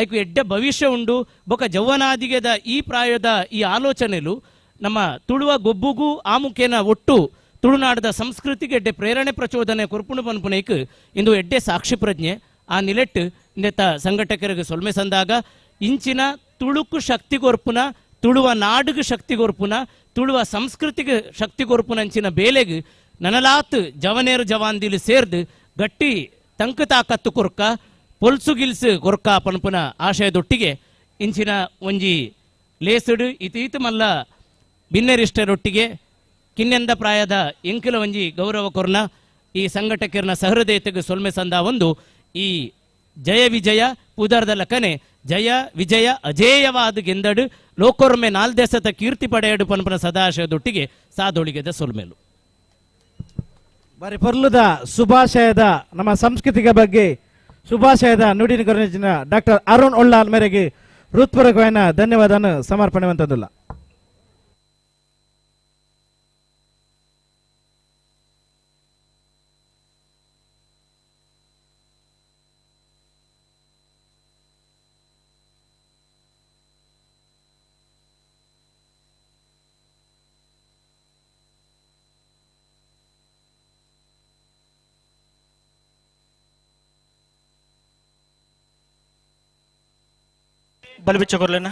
ಐಕು ಎಡ್ಡೆ ಭವಿಷ್ಯ ಉಂಡು ಬೊಕ ಜೌವನಾದಿಗೆದ ಈ ಪ್ರಾಯದ ಈ ಆಲೋಚನೆಲು ನಮ್ಮ ತುಳುವ ಗೊಬ್ಬುಗೂ ಆಮುಖೇನ ಒಟ್ಟು ತುಳುನಾಡದ ಸಂಸ್ಕೃತಿಗೆ ಎಡ್ಡೆ ಪ್ರೇರಣೆ ಪ್ರಚೋದನೆ ಕೊರ್ಪುಣು ಪನ್ಪುನೈಕ್ ಇಂದು ಎಡ್ಡೆ ಸಾಕ್ಷಿ ಪ್ರಜ್ಞೆ ಆ ನಿಲೆಟ್ಟು ಇಂದೆತ್ತ ಸಂಘಟಕರಿಗೆ ಸೊಲ್ಮೆ ಸಂದಾಗ ಇಂಚಿನ ತುಳುಕು ಶಕ್ತಿ ಕೊರ್ಪುನ ತುಳುವ ನಾಡುಗೆ ಶಕ್ತಿ ಕೊರ್ಪುನ ತುಳುವ ಸಂಸ್ಕೃತಿಗೆ ಶಕ್ತಿ ಕೊರ್ಪುನಂಚಿನ ಬೇಲೆಗೆ ನನಲಾತ್ ಜವನೇರು ಜವಾಂದಿಲು ಸೇರ್ದು ಗಟ್ಟಿ ತಂಕು ತಾಕತ್ತು ಕೊರ್ಕ ಪೊಲ್ಸು ಗಿಲ್ಸು ಕೊರ್ಕ ಪನ್ಪುನ ಆಶಯದೊಟ್ಟಿಗೆ ಇಂಚಿನ ಒಂಜಿ ಲೇಸುಡು ಇತೀತು ಮಲ್ಲ ಬಿನ್ನೆರಿಷ್ಟರೊಟ್ಟಿಗೆ ಕಿನ್ನೆಂದ ಪ್ರಾಯದ ಎಂಕುಲ ಒಂಜಿ ಗೌರವ ಕೊರ್ನ ಈ ಸಂಘಟಕರ್ನ ಸಹೃದಯತೆಗೆ ಸೊಲ್ಮೆ ಸಂದ ಒಂದು ಈ ಜಯ ವಿಜಯ ಪುದರ್ದ ಲಕನೆ ಜಯ ವಿಜಯ ಅಜೇಯವಾದ ಗೆಂದಡು ಲೋಕೊರ್ಮೆ ನಾಲ್ದೆಸತ ಕೀರ್ತಿ ಪಡೆಯಡು ಪನ್ಪನ ಸದಾಶಯದೊಟ್ಟಿಗೆ ಸಾದೊಳಿಗೆದ ಸೊಲ್ಮೆಲು. ಬಾರಿ ಪೊರ್ಲುದ ಶುಭಾಶಯದ ನಮ್ಮ ಸಾಂಸ್ಕೃತಿಕ ಬಗ್ಗೆ ಶುಭಾಶಯದ ನುಡಿನ ಕೊರಜಿನ ಡಾಕ್ಟರ್ ಅರುಣ್ ಒಳ್ಳಾಲ್ ಮೇರೆಗೆ ಹೃತ್ಪೂರ್ವಕವಾದ ಧನ್ಯವಾದವನ್ನು ಸಮರ್ಪಣೆ ಮಂತದುಲ್ಲ. ಬಲಿಬಿಚ್ಚ ಕೊರ್ಲೇನ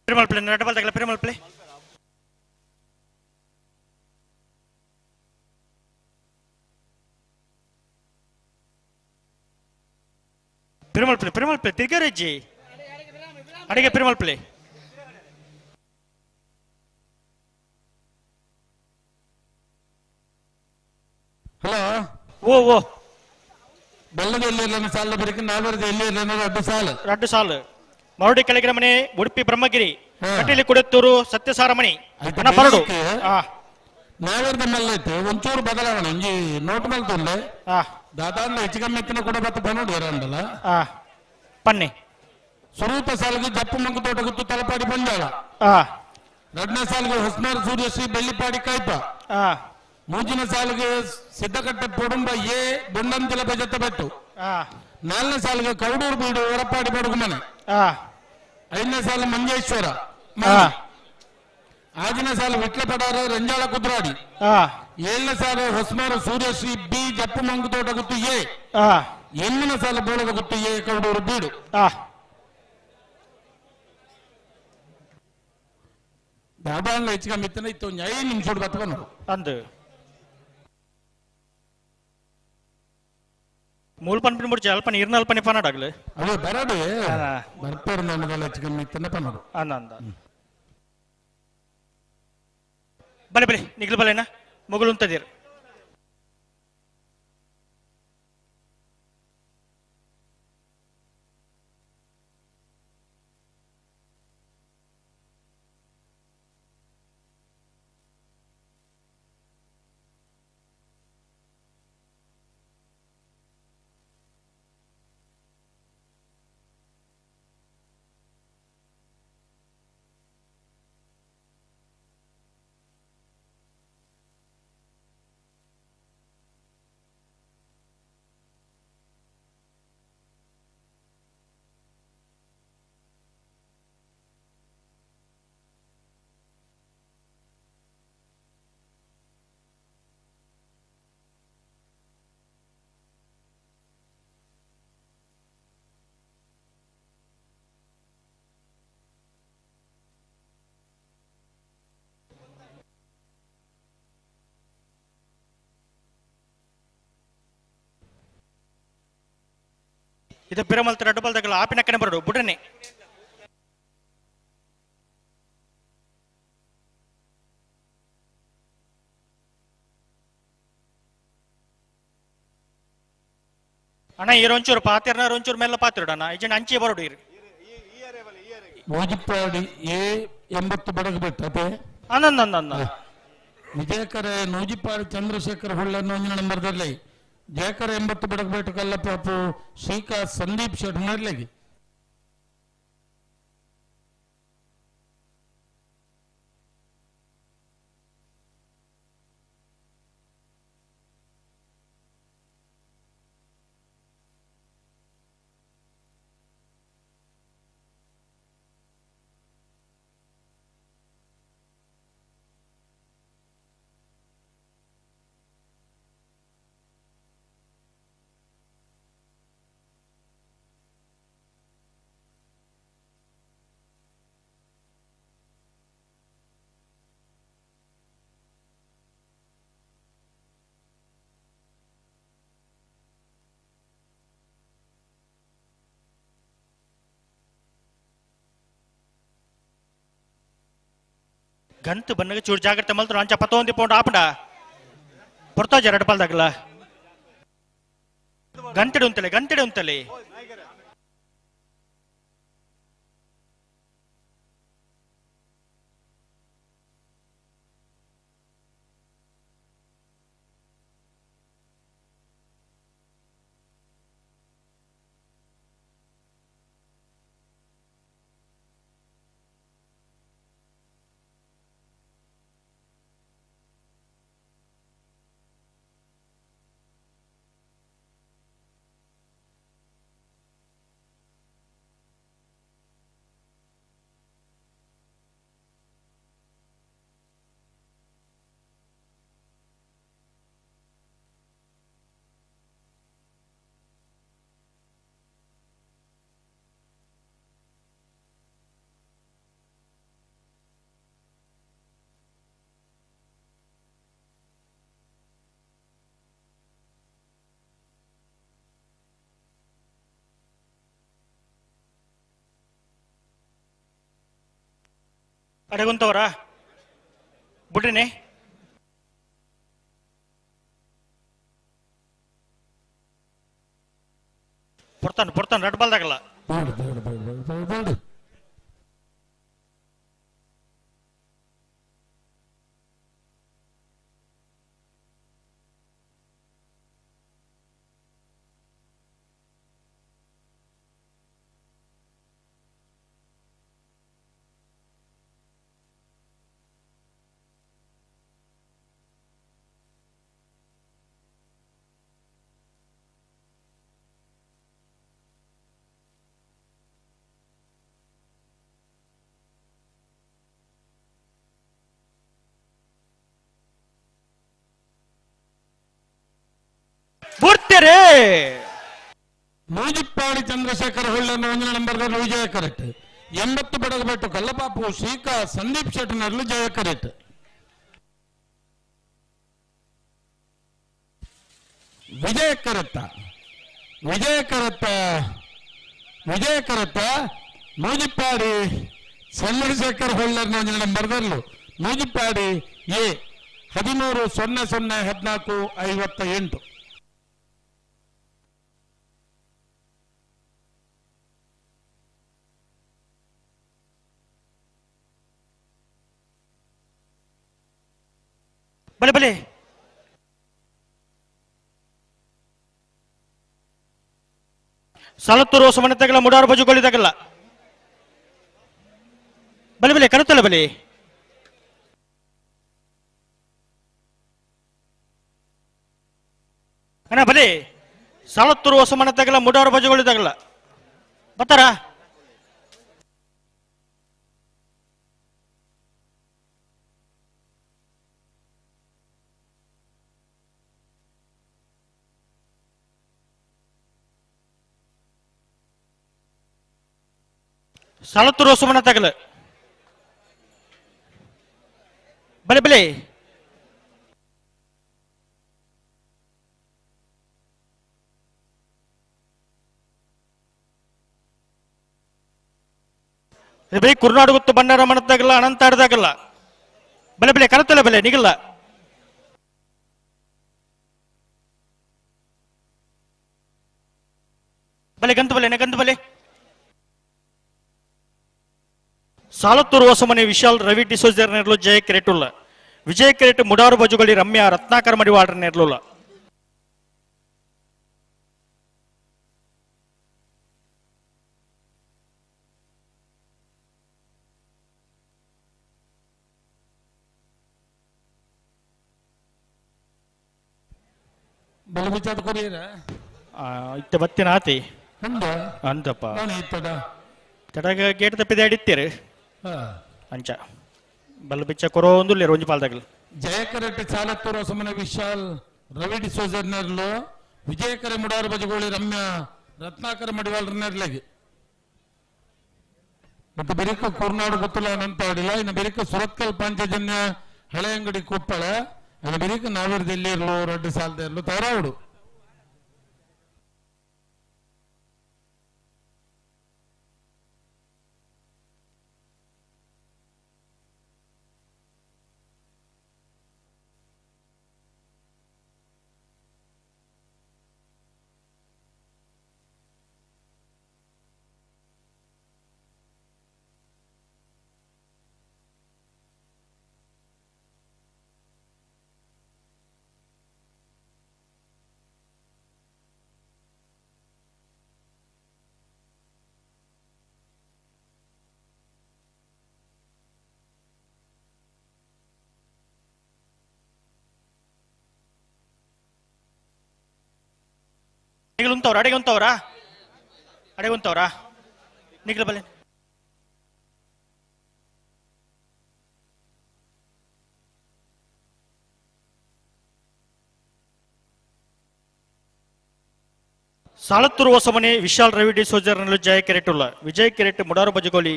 Perumal play, ನಡಬಲ್ ತಗಲ Perumal play. Perumal play, Perumal play, ತಿರ್ಗರೆಜ್ಜಿ. ಅಡಿಗೆ ಪೆರುಮಲ್ ಪ್ಲೇ. ಹಲೋ. ಓ ಓ. ಬೆಲ್ಲದ ಎಲ್ಲಿ ಇಲ್ಲ ಸಾಲ ಬರೀಕ ನಾಲ್ವರದ ಎಲ್ಲಿ ಇಲ್ಲ ರಡ್ಡು ಸಾಲು. ರಡ್ಡು ಸಾಲು. ಮರಡಿ ಕೆಳಗಿನ ಮನೆ ಉಡುಪಿ ಬ್ರಹ್ಮಗಿರಿ ಕಟೀಲಿ ಕುಡತ್ತೂರು ಸತ್ಯಸಾರಮಣಿ ಬರಡು ನಾವೆರ್ದ ಮಲ್ಲೈತೆ ಒಂಚೂರು ಬದಲಾವಣೆ ಒಂಜಿ ನೋಟ್ ಮಲ್ತುಂಡೆ ದಾದಾಂಡ ಹೆಚ್ಚು ಕಮ್ಮಿ ಎತ್ತಿನ ಕೂಡ ಬತ್ತ ಬನ್ನೋಡು ಬರಂಡಲ್ಲ ಪನ್ನೆ ಸ್ವರೂಪ ಸಾಲಿಗೆ ಜಪ್ಪು ಮಂಗು ತೋಟ ಗುತ್ತು ತಲಪಾಡಿ ಬಂಜಾಳ ಎರಡನೇ ಸಾಲಿಗೆ ಹೊಸ್ನಾರ್ ಸೂರ್ಯಶ್ರೀ ಬೆಳ್ಳಿಪಾಡಿ ಕಾಯ್ಪ ಮೂಜಿನ ಸಾಲಿಗೆ ಸಿದ್ದಕಟ್ಟೆ ಪೊಡುಂಬ ಎ ಬೊಂಡಂತಿಲ ಬಜತ್ತ ಬೆಟ್ಟು ನಾಲ್ಕನೇ ಸಾಲಿಗೆ ಕೌಡೂರು ಬೀಡು ಹೊರಪಾಡಿ ಬಡುಗು ಮನೆ ಐದನೇ ಸಾಲು ಮಂಜೇಶ್ವರ ಆರನೇ ಸಾಲು ವಿಟ್ಲಪಡಾರ ರಂಜಾಳ ಕುದ್ರಾಡಿ ಏಳನೇ ಸಾಲು ಹೊಸ್ಮಾರು ಸೂರ್ಯಶ್ರೀ ಬಿ ಜಪ್ಪು ಮಂಗುತೋಟ ಗುತ್ತು ಎ ಎಂಟನೇ ಸಾಲು ಬೋಳದ ಗುತ್ತು ಎ ಕೌಡೂರು ಬೀಡು ದಾದಾಂಡ ಹೆಚ್ಚು ಕಮ್ಮಿ ಇತ್ತನ ಇತ್ತು ಒಂದು 5 ನಿಮಿಷ ಬತ್ಕೊಂಡು ಅಂದು ಮೂಲ ಪನ್ಪಿನ ಮುಡ್ಚಿ ಅಲ್ಪ ಇರ್ನಲ್ ಪನಿ ಪನ್ನಡಾಗ್ಲೆ ಅದೇ ಬರಡು ಬರ್ಪೇರು ನನ್ನದಲ್ಲ ಹೆಚ್ಚು ಕಮ್ಮಿ ಇತ್ತನ ಪನ್ನಡು ಅಂದ ಬಲೆ ಬಲೆ ನಿಗ್ಲು ಬಲೆನಾ ಮೊಗಲುಂತದಿರ್ ಇದು ಪಿರಮಲ್ತ ರಡ್ಡು ಬಲ್ದಗಲ ಆಪಿನ ಕನೆ ಬರಡು ಬುಡನೆ ಅಣ್ಣ ಈರೊಂಚೂರು ಪಾತಿರ್ನ ಒಂಚೂರು ಮೆಲ್ಲ ಪಾತಿರೋಣ ಇಜನ ಅಂಚೆ ಬರಡು ಇರು ಮೋಜಿಪ್ಪಾಡಿ ಎ 80 ಬಡಗು ಬಿಟ್ಟತೆ ಅನಂದ ವಿಜಯಕರ ನೂಜಿಪ್ಪಾಡಿ ಚಂದ್ರಶೇಖರ್ ಹೊಳ್ಳ ಒಂಜಿನ ನಂಬರ್ದಲ್ಲಿ ಜಯಕರ 80 ಬಡಗು ಬಿಟ್ಟು ಕಲ್ಲಪ್ಪಾಪು ಶ್ರೀಕಾ ಸಂದೀಪ್ ಶೆಟ್ ನಡ್ಲೆಗಿ ಗಂತು ಬನ್ನಗ ಚೂರು ಜಾಗ್ರತೆ ಮಲ್ತರು ಅಂಚ ಪತ್ತೊಂದಿ ಪೌಂಡ್ ಆಪಂಡ ಪೊರ್ತಾಜ ಎರಡು ಪಾಲ್ದಾಗಲ ಗಂಟೆಡು ಉಂತಲೆ ಗಂಟೆಡು ಉಂತಲೆ ಅಡೆಗುಂತವರ ಬಿಡ್ರಿನಿ ಪೊರ್ತಾನ ಪೊರ್ತಾನ ರಡ್ ಬಾಲ್ದಾಗಲ್ಲ ಮೂಜಿಪ್ಪಾಡಿ ಚಂದ್ರಶೇಖರ್ ಹೊಳ್ಳನ್ನು ಒಂದನೇ ನಂಬರ್ ವಿಜಯ ಕರೆಕ್ಟ್ 80 ಬಡಗಬೆಟ್ಟು ಕಲ್ಲಪಾಪು ಶ್ರೀಕಾ ಸಂದೀಪ್ ಶೆಟ್ಟನರ್ಲು ಜಯ ಕರೆಕ್ಟ್ ವಿಜಯ ಕರತ್ತ ವಿಜಯ ಕರತ್ತ ವಿಜಯ ಕರತ್ತ ಮೂಜಿಪ್ಪಾಡಿ ಚಂದ್ರಶೇಖರ್ ಹೊಳ್ಳರ್ನ ಒಂದನೇ ನಂಬರ್ದಲ್ಲೂ ಮೂಜಿಪ್ಪಾಡಿ ಎ 13 0 0 14 58. ಬಲೆ ಬಲೆ ಸಲತ್ತೂರು ಹೊಸಮನೆ ಮುಡಾರು ಬಜುಗಳಿದಾಗಲ್ಲ ಬಲೆ ಬಲೆ ಕರುತ್ತಲ್ಲ ಬಲೆ ಅಣ್ಣ ಬಲೆ ಸಾಲತ್ತೂರು ಹೊಸಮನೆ ಮುಡಾರು ಬಜುಗಳಿದಾಗಲ್ಲ ಬರ್ತಾರಾ ಸಲತ್ತೂರು ಹೊಸಮನೆ ತಗಲ ಬಲೆ ಬಲೆ ಬರೀ ಕುರ್ನಾಡು ಗೊತ್ತು ಬಂಡಾರ ಮಣದಾಗಲ್ಲ ಅನಂತಾಡ್ದಾಗಲ್ಲ ಬಲೆ ಬಲೆ ಕರತಲ್ಲ ಬಲೆ ನಿಗಲ್ಲ ಬಲೆ ಗಂತು ಬಲೆ ಗಂತು ಬಲೆ ಸಾಲತ್ತೂರು ಹೊಸಮನೆ ವಿಶಾಲ್ ರವಿ ಡಿಸೋಜರ್ ನೆರಳು ಜಯ ಕೆರೆಟುಲ್ಲ ವಿಜಯ ಕೆರೆಟ್ ಮುಡಾರು ಬಜುಗಳಿ ರಮ್ಯಾ ರತ್ನಾಕರ್ ಮಡಿವಾಡ್ರ ನೆರಳುಲ್ಲ ಬಲ ಬಿಚ್ಚಾಟ ಕೊರಿಯರ ಇತ್ತ ಬತ್ತಿನ ಆತಿ ಅಂದ ಅಂದಪ್ಪ ನಾನು ಇತ್ತಡ ತಡಗ ಗೇಟ್ ತಪ್ಪಿದೆ ಅಡಿತ್ತೀರಿ ಅಂಚ ಬಲ್ಲ ಬಿಚ್ಚ ಕೊರೋ ಒಂದು ಒಂಜಿ ಪಾಲ್ದಾಗಲ್ ಜಯಕರೆಟ್ಟಿ ಚಾಲತ್ತೂರು ಹೊಸಮನೆ ವಿಶಾಲ್ ರವಿ ಡಿಸೋಜರ್ ನೆರಳು ವಿಜಯಕರೆ ಮುಡಾರು ಬಜಗೋಳಿ ರಮ್ಯಾ ರತ್ನಾಕರ ಮಡಿವಾಳರ ನೆರಳಿಗೆ ಮತ್ತೆ ಬೆರಿಕ ಕುರ್ನಾಡು ಗೊತ್ತಿಲ್ಲ ಅನಂತ ಅಡಿಲ್ಲ ಇನ್ನು ಬೆರಿಕ ಸುರತ್ಕಲ್ ಪಾಂಚಜನ್ಯ ಹಳೆಯಂಗಡಿ ಕೊಪ್ಪಳ ಇನ್ನು ಬೆರಿಕ ನಾವಿರದಲ್ಲಿ ಇರಲು ರಡ್ಡು ಸಾಲದ ಇರಲು ತಯಾರಾవుಡು ಉಂತವ್ರ ಅಡೆಗೆ ಉಂತವ್ರಾ ಅಡೆಗೆ ಉಂತವ್ರಾ ನಿಗ್ಲ ಬಲೆ ಸಾಳತ್ತೂರು ಹೊಸಮನೆ ವಿಶಾಲ್ ರವಿ ಡಿ ಸೋಜರ್ನಲ್ಲೂ ಜಯ ಕೆರೆಟುಲ್ಲ ವಿಜಯ್ ಕೆರೆಟ್ ಮುಡಾರು ಬಜಗೋಲಿ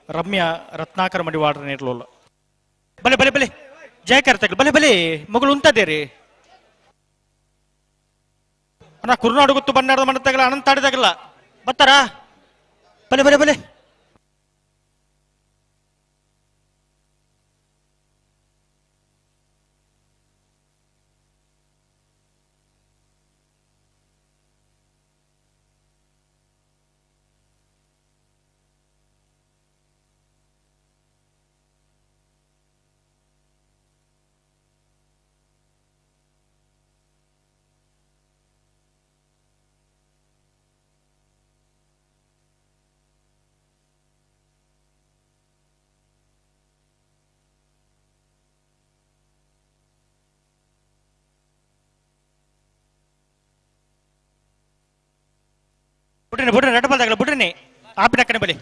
ರಮ್ಯಾ ರತ್ನಾಕರ ಮಡಿವಾಡ್ರ ನೀರ್ಲೋಲ್ಲ ಬಲೆ ಬಲೆ ಬಲೆ ಜಯ ಕೆರೆತಗಳು ಬಲೆ ಬಲೆ ಮಗಳು ಉಂತದೇರಿ ಅಣ್ಣ ಕುರುನಾಡು ಗೊತ್ತು ಬಣ್ಣಾಡದ ಮಣ್ಣತ್ತಾಗಲ್ಲ ಅನಂತಾಡಿದಾಗಲ್ಲ ಬತ್ತಾರಾ ಬಲೆ ಬಲೆ ಬಲೆ ಬುಡ್ರಿನಿ ಬುಡ್ರಿನಿ ರಡ್ಡ ಬಲ್ದಾಗಲ್ಲ ಬುಡ್ರಿನಿ ಆಪಿನ ಕಣೆ ಬಲಿ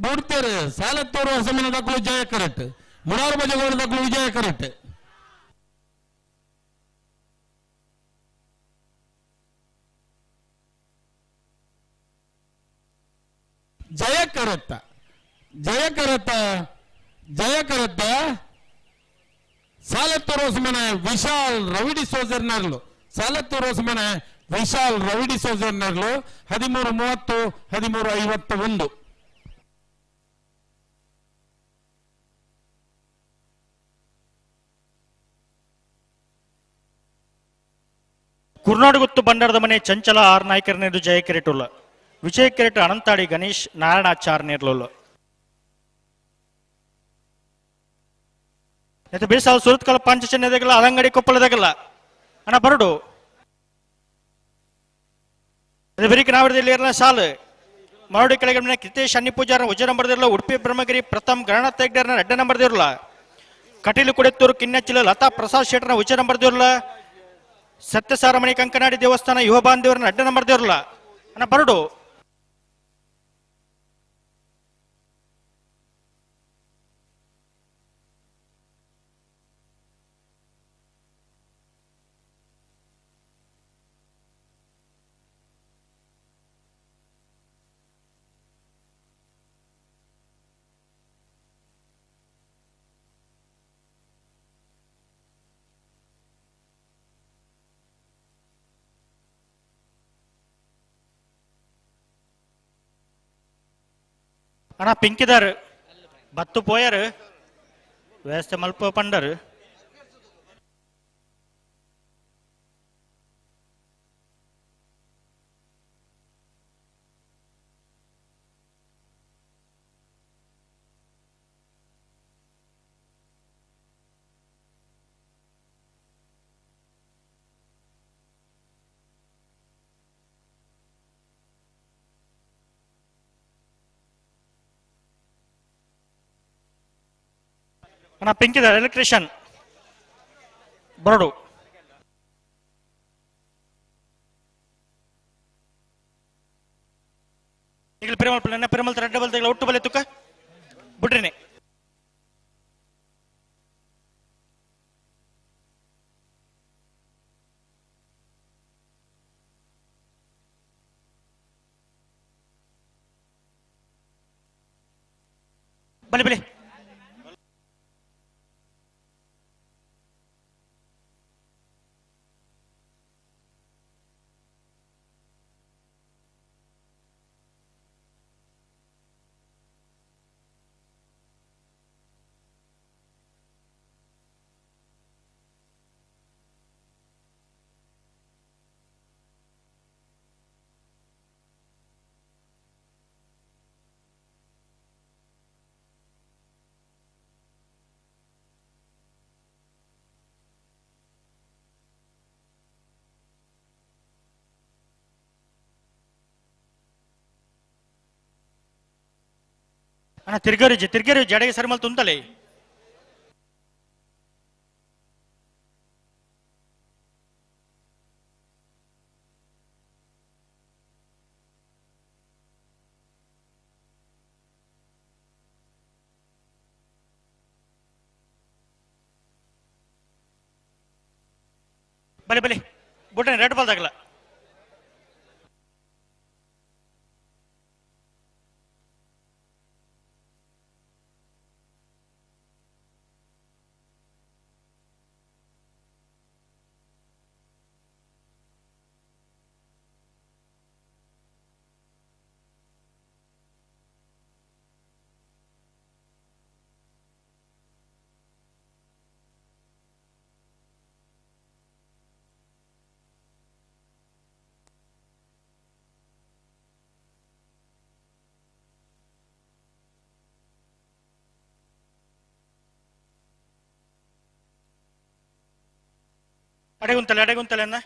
ಬುಡ್ತೇರೆ ಸಾಲತ್ತೂರು ಹೊಸಮನೆ ದಕ್ಕಲು ಜಯ ಕರೆಕ್ಟ್ ಮುಡಾರು ಬಜಗೋಡು ದಕ್ಕಲು ವಿಜಯ ಕರೆಕ್ಟ್ ಜಯ ಕರೆಕ್ಟ ಜಯ ಕರೆಕ್ಟ ಜಯ ಕರೆಕ್ಟ ಸಾಲತ್ತೂರು ಹೊಸಮನೆ ವಿಶಾಲ್ ರವಿಡಿ ಸೋಜರ್ನರ್ಲು ಸಾಲತ್ತೂರು ಹೊಸಮನೆ ವಿಶಾಲ್ ರವಿಡಿ ಸೋಜರ್ನರ್ಲು 13:30 13:51. ಕುರ್ನಾಡುಗುತ್ತು ಬಂಡಾರದ ಮನೆ ಚಂಚಲ ಆರ್ ನಾಯ್ಕರನೇದು ಜಯ ಕೆರೆಟುಲ್ಲ ವಿಜಯ ಕೆರೆಟ್ ಅನಂತಾಡಿ ಗಣೇಶ್ ನಾರಾಯಣಾಚಾರ್ ನೇರ್ಲುಲ್ಲ ಬೇಸಾಲ ಸುರತ್ಕಲ್ ಪಾಂಚಜನ್ಯದಾಗಲ್ಲ ಅಲಂಗಡಿ ಕೊಪ್ಪಳದಾಗಲ್ಲ ಅಣ್ಣ ಬರಡು ಬೆರಿಕೆ ನಾವಿರಲಿಲ್ಲ ಸಾಲು ಮರಡಿ ಕೆಳಗೆ ಕಿತೇಶ್ ಅನ್ನಿ ಪೂಜಾರ ಉಜ್ಜ ನಂಬರ್ದಿರಲ್ಲ ಉಡುಪಿ ಬ್ರಹ್ಮಗಿರಿ ಪ್ರಥಮ್ ಗಣನಾಥ ಹೆಗ್ಡೆರ್ನ ಅಡ್ಡ ನಂಬರ್ದಿರಲ್ಲ ಕಟೀಲು ಕುಡೆತ್ತೂರು ಕಿನ್ನಚ್ಚಿಲ ಲತಾ ಪ್ರಸಾದ್ ಶೆಟ್ಟರ್ನ ಉಜ್ಜ ನಂಬರ್ದಿರಲ್ಲ ಸತ್ಯಸಾರಮಣಿ ಕಂಕನಾಡಿ ದೇವಸ್ಥಾನ ಯುವ ಬಾಂಧವರನ್ನ ಅಡ್ಡ ನಂಬರ್ದಿರಲ್ಲ ಅಣ್ಣ ಬರಡು ಅಣ್ಣ ಪಿಂಕಿದಾರ್ ಬತ್ತು ಪೋಯರು ವ್ಯವಸ್ಥೆ ಮಲ್ಪ ಪಂಡರು ಅಣ್ಣ ಪಿಂಕಿದಾರ್ ಎಲೆಕ್ಟ್ರಿಷಿಯನ್ ಬರಡು ಈಗಲೂ ಪಿರಮಲ್ ಪ್ಲಾನ್ ಪಿರಮಲ್ ರೆಡ್ ಡಬಲ್ ತೆಗಲ ಒಟ್ಟು ಬಲೆ ತುಕ್ಕ ಬಿಡ್ರಿನಿ ಬಲೆ ಬಲೆ ಅಣ್ಣ ತಿರ್ಗರಿ ತಿರ್ಗರಿ ಜಡೆಗೆ ಸರಿಮಲ್ ತುಂತಲೆ ಬಲೆ ಬಲೆ ಬುಟ್ಟನೆ ರೆಡ್ ಬಾಲ್ ತಗಲ ಅಡೆಗುಂತಲೆ ಅಡೆಗುಂತಲೆ ಅನ್ನ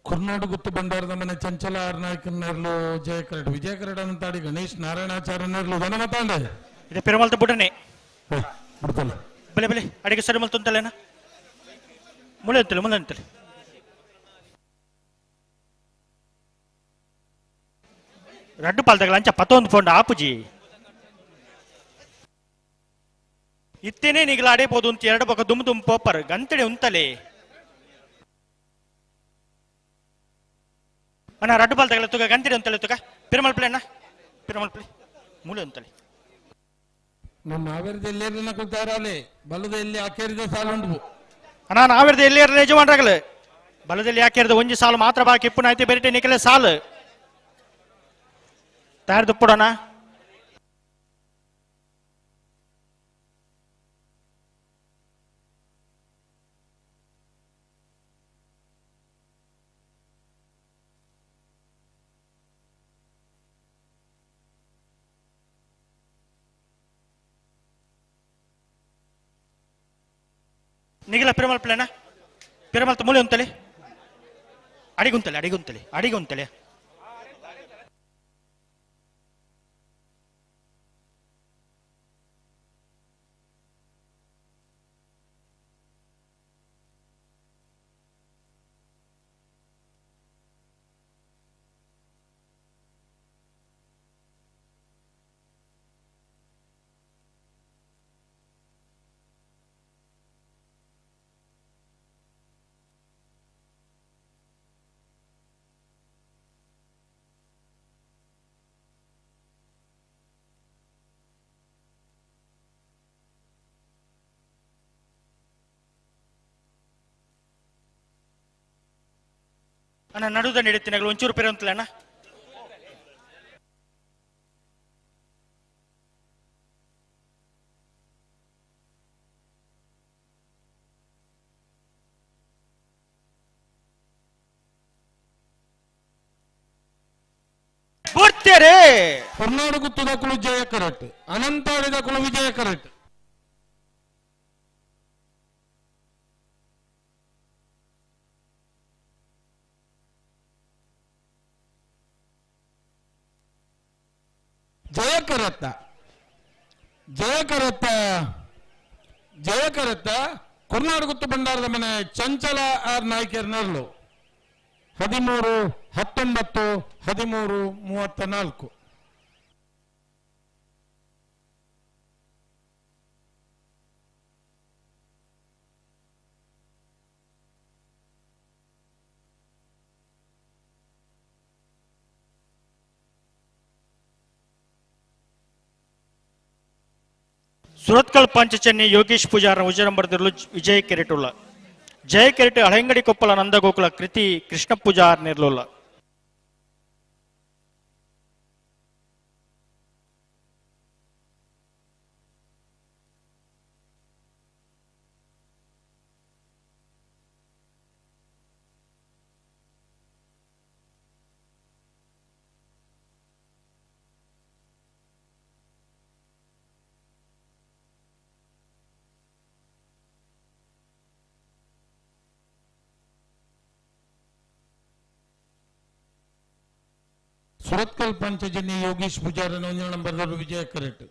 ಕುರ್ನಾಡು ಗುತ್ತು ಭಂಡಾರದ ಮನೆ ಚಂಚಲ ಆರ್ ನಾಯ್ಕನರ್ಲು ಜಯಕರಡ್ ವಿಜಯಕರಡ್ ಅಂತಾಡಿ ಗಣೇಶ್ ನಾರಾಯಣಾಚಾರ್ಯನರ್ಲು ದನ ಮತಾಂಡೆ ಇದು ಪೆರುಮಲ್ತ ಬುಡನೆ ಬಿಡ್ತಲ್ಲ ಬಲೆ ಬಲೆ ಅಡಿಗೆ ಸರಿ ಮಲ್ ತುಂತಲೇನ ಮುಳೆ ಅಂತಲೆ ಮುಳೆ ಅಂತಲೆ ರಡ್ಡು ಪಾಲ್ದಗಳ ಅಂಚ ಪತ್ತೊಂದು ಫೋಂಡ ಆಪುಜಿ ಇತ್ತೇನೆ ನಿಗಲ ಅಡೇಬೋದು ಅಂತ ಎರಡು ಪಕ್ಕ ದುಮ್ ದುಮ್ ಪೋಪರ್ ಗಂತಡೆ ಉಂತಲೆ ಅಣ್ಣ ರಡ್ಡು ಪಾಲ್ ತಗಲ ತುಗ ಗಂತಡೆ ಉಂತಲೆ ತುಗ ಪಿರಮಲ್ ಪ್ಲೇ ಅಣ್ಣ ಪಿರಮಲ್ ಪ್ಲೇ ಮೂಲೆ ಉಂತಲೆ ನಮ್ಮ ಹಾವೇರಿದ ಎಲ್ಲೇರಿನ ಕುಲ್ತಾರಲ್ಲಿ ಬಲದ ಎಲ್ಲಿ ಆಕೇರಿದ ಸಾಲುಂಡು ಅಣ್ಣ ನಾವೇರ್ದ ಎಲ್ಲಿ ಯಜಮಾನ್ರಾಗಲ ಬಲದಲ್ಲಿ ಯಾಕೇರಿದ ಒಂಜಿ ಸಾಲು ಮಾತ್ರ ಬಾಕಿ ಇಪ್ಪುನ ಐತೆ ಬೇರೆ ನಿಕಲೆ ಸಾಲು ತಯಾರು ದುಪ್ಪುಡೋಣ ನಿಗಲ ಪಿರಮಲ್ ಪ್ಲೇನ ಪಿರಮಲ್ ಮೂಲೆ ಉಂತಲೆ ಅಡಿಗುಂತಲೆ ಅಡಿಗುಂತಲೆ ಅಡಿಗುಂತಲೆ ಅಣ್ಣ ನಡುದ ನಡೀತೀನಿ ಒಂಚೂರು ಪೇರೆ ಅಂತಲ್ಲ ಅಣ್ಣ ಬರ್ತಾರೆ ಹೊರ್ನಾಡು ಗುತ್ತದ ಕುಳು ಜಯ ಕರೆಕ್ಟ್ ಅನಂತಾಡಿದ ಕುಳು ವಿಜಯ ಕರೆಕ್ಟ್ ಜಯಕರತ್ತ ಜಯಕರತ್ತ ಜಯಕರತ್ತ ಕೊರ್ನಾಡು ಗುತ್ತು ಭಂಡಾರದ ಮನೆ ಚಂಚಲ ಆರ್ ನಾಯ್ಕರ್ನರ್ಲು 13 19 13 34. ಸುರತ್ಕಲ್ ಪಂಚಚನ್ನಿ ಯೋಗೇಶ್ ಪೂಜಾರ ಉಜರಂಬರ್ದಿರ್ಲು ವಿಜಯ ಕೆರೆಟುಲ್ಲ. ಜಯ ಕೆರೆಟ್ ಹಳೆಂಗಡಿ ಕೊಪ್ಪಳ ನಂದಗೋಕುಲ ಕೃತಿ ಕೃಷ್ಣ ಪೂಜಾರ್ ನಿರ್ಲುಲ್ಲ. ಸುರತ್ಕಲ್ ಪಂಚಜನಿ ಯೋಗೀಶ್ ಪೂಜಾರನ ಒಂಜಿ ನಂಬರ್ ವಿಜಯ ಕರೆಟ್.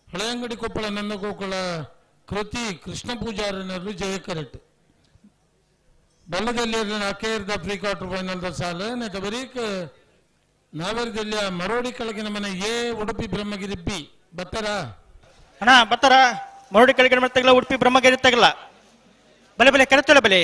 ಹಳೆಯಂಗಡಿ ಕೊಪ್ಪಳ ನಂದಗೋಕುಲ ಕೃತಿ ಕೃಷ್ಣ ಪೂಜಾರನರು ಜಯ ಕರೆಟ್. ಬಲ್ಲದಲ್ಲಿ ಅಕೇರ್ದ ಪ್ರೀ ಕ್ವಾರ್ಟರ್ ಫೈನಲ್ the ಸಾಲ ನೆತ ಬರೀಕ್ ನಾವರದಲ್ಲಿ ಮರೋಡಿ ಕೆಳಗಿನ ಮನೆ ಎ ಉಡುಪಿ ಬ್ರಹ್ಮಗಿರಿ ಬಿ ಬತ್ತರ ಅಣ್ಣ ಬತ್ತರ ಮರೋಡಿ ಕೆಳಗಿನ ಮನೆ ತಗಲ ಉಡುಪಿ ಬ್ರಹ್ಮಗಿರಿ ತಗಲ ಬಲೆ ಬಲೆ ಕರೆತಲ್ಲ ಬಲೆ.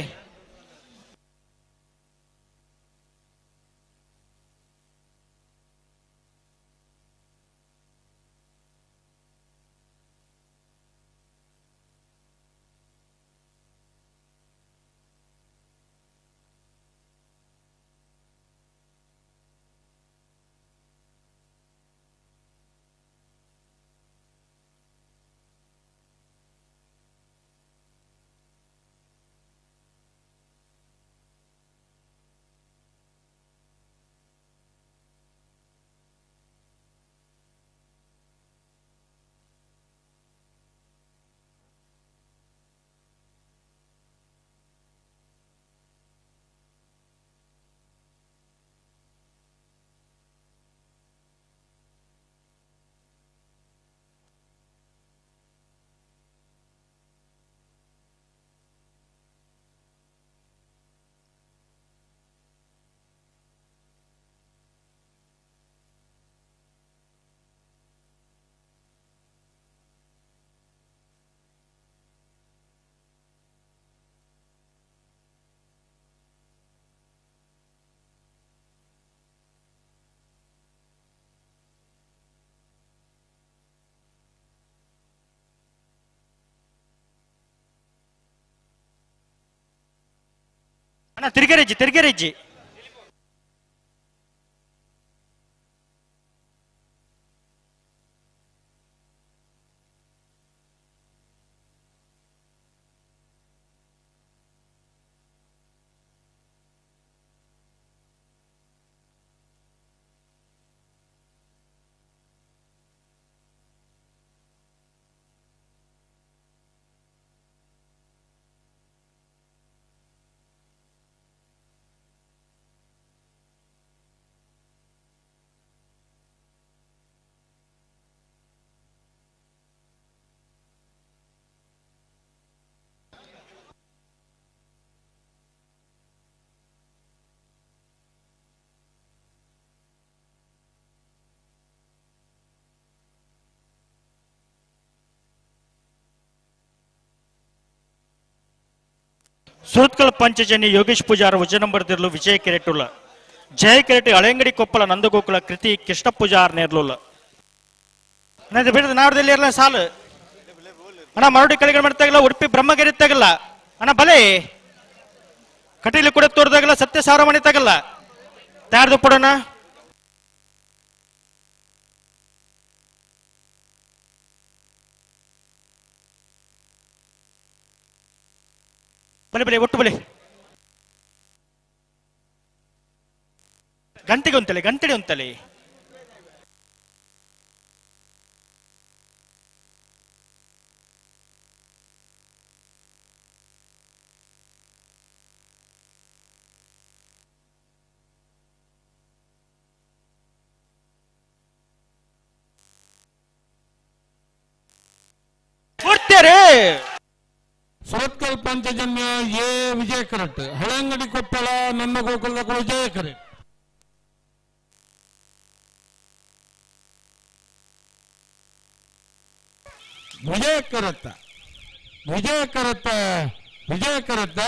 ಅಣ್ಣ ತಿರುಗರೆಜ್ಜಿ ತಿರುಗರೆಜ್ಜಿ. ಸುರತ್ಕಲ್ ಪಂಚಜನಿ ಯೋಗೇಶ್ ಪೂಜಾರ ವಜನಂಬರ್ದಿರ್ಲು ವಿಜಯ ಕೆರೆಟುಲ್ಲ. ಜಯ ಕೆರೆಟ್ ಹಳೆಂಗಡಿ ಕೊಪ್ಪಳ ನಂದಗೋಕುಲ ಕೃತಿ ಕೃಷ್ಣ ಪೂಜಾರ್ ನೇರ್ಲುಲ್ಲ. ನಾಡದಲ್ಲಿ ಇರಲ್ಲ ಸಾಲು ಅಣ್ಣ ಮರಡಿ ಕಡೆಗೆ ಮಾಡ್ತಾಗಲ್ಲ ಉಡುಪಿ ಬ್ರಹ್ಮಗಿರಿ ತಗಲ್ಲ ಅಣ್ಣ ಬಲೆ ಕಟೀಲು ಕೂಡ ತೋರ್ದಾಗಲ್ಲ ಸತ್ಯ ಸಾರಮಣಿ ತಗಲ್ಲ ತಯಾರ್ದು ಪಡೋಣ. ಬಲೆ ಬಲೆ ಒಟ್ಟು ಬಲೆ ಗಂಟೆಗೆ ಒಂತಲೆ ಗಂಟೆಗೆ ಒಂತಲೆ. ಸುರತ್ಕಲ್ ಪಂಚಜನ್ಯ ಎ ವಿಜಯ ಕರೆಟ್. ಹಳೆಂಗಡಿ ಕೊಪ್ಪಳ ನನ್ನ ಗೋಕುಲದ ವಿಜಯ ಕರೆಟ್. ವಿಜಯ ಕರತ್ತ ವಿಜಯ ಕರತ್ತ ವಿಜಯ ಕರತ್ತ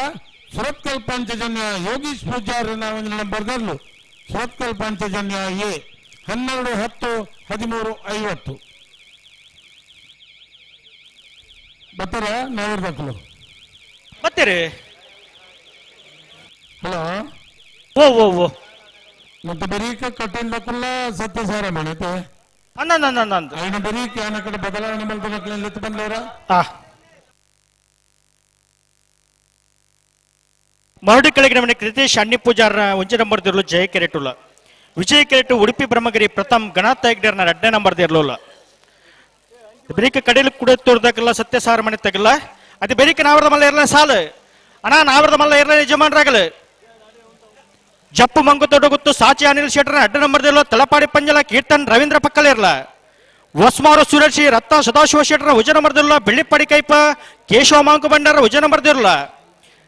ಸುರತ್ಕಲ್ ಪಂಚಜನ್ಯ ಯೋಗೀಶ್ ಪೂಜಾರನ ಒಂದು ನಂಬರ್ದಲ್ಲೂ ಸುರತ್ಕಲ್ ಪಂಚಜನ್ಯ ಎ 12 10 13 50. ಬತ್ತರ ನಾವೂರು ಬತ್ತೀರಿ. ಹಲೋ. ಓ ಓ ಓ ಮತ್ತೆ ಬರೀಕ ಕಟ್ಟಿನ ದಕ್ಕುಲ್ಲ ಸತ್ಯ ಸಾರ ಮಣತೆ ಅಂದ ಐನ ಬರೀಕ ಆನ ಕಡೆ ಬದಲಾವಣೆ ಮಲ್ಪನಕ್ಲೆ ಲೆತ್ತು ಬಂದವರ. ಮರಡಿ ಕೆಳಗಿನ ಮನೆ ಕೃತೇಶ್ ಅಣ್ಣಿ ಪೂಜಾರನ ಒಂಜಿ ನಂಬರ್ ದಿರ್ಲು ಜಯ ಕೆರೆಟುಲ್ಲ. ವಿಜಯ ಕೆರೆಟು ಉಡುಪಿ ಬ್ರಹ್ಮಗಿರಿ ಪ್ರಥಮ್ ಗಣಾತ ಹೆಗ್ಡೇರ್ನ ಎರಡನೇ ನಂಬರ್ ದಿರ್ಲುಲ್ಲ. ಬೆರಿಕ ಕಡೆಯಲ್ಲಿ ಕೂಡ ತೋರ್ದಾಗಲ್ಲ ಸತ್ಯ ಸಾರ ಮನೆ ತಗಲ್ಲ. ಅದು ಬೆರಿಕ ನಾವರದ ಮಲ್ಲ ಇರಲ ಸಾಲು ಅಣ್ಣ, ನಾವರದ ಮಲ್ಲ ಇರಲ ಯಜಮಾನರಾಗಲು. ಜಪ್ಪು ಮಂಗು ತೊಡಗುತ್ತು ಸಾಚಿ ಅನಿಲ್ ಶೆಟ್ಟರ್ನ ಅಡ್ಡ ನಂಬರ್ ದಿರ್ಲು ತಲಪಾಡಿ ಪಂಜಲ ಕೀರ್ತನ್ ರವೀಂದ್ರ ಪಕ್ಕಲ ಇರಲ. ವಸ್ಮಾರು ಸುರೇಶಿ ರತ್ನ ಸದಾಶಿವ ಶೆಟ್ಟರ್ನ ಉಜ ನಂಬರ್ ದಿರ್ಲ ಬೆಳ್ಳಿಪ್ಪಾಡಿ ಕೈಪ ಕೇಶವ ಮಾಂಕು ಭಂಡಾರ ಉಜ ನಂಬರ್ ದಿರ್ಲ.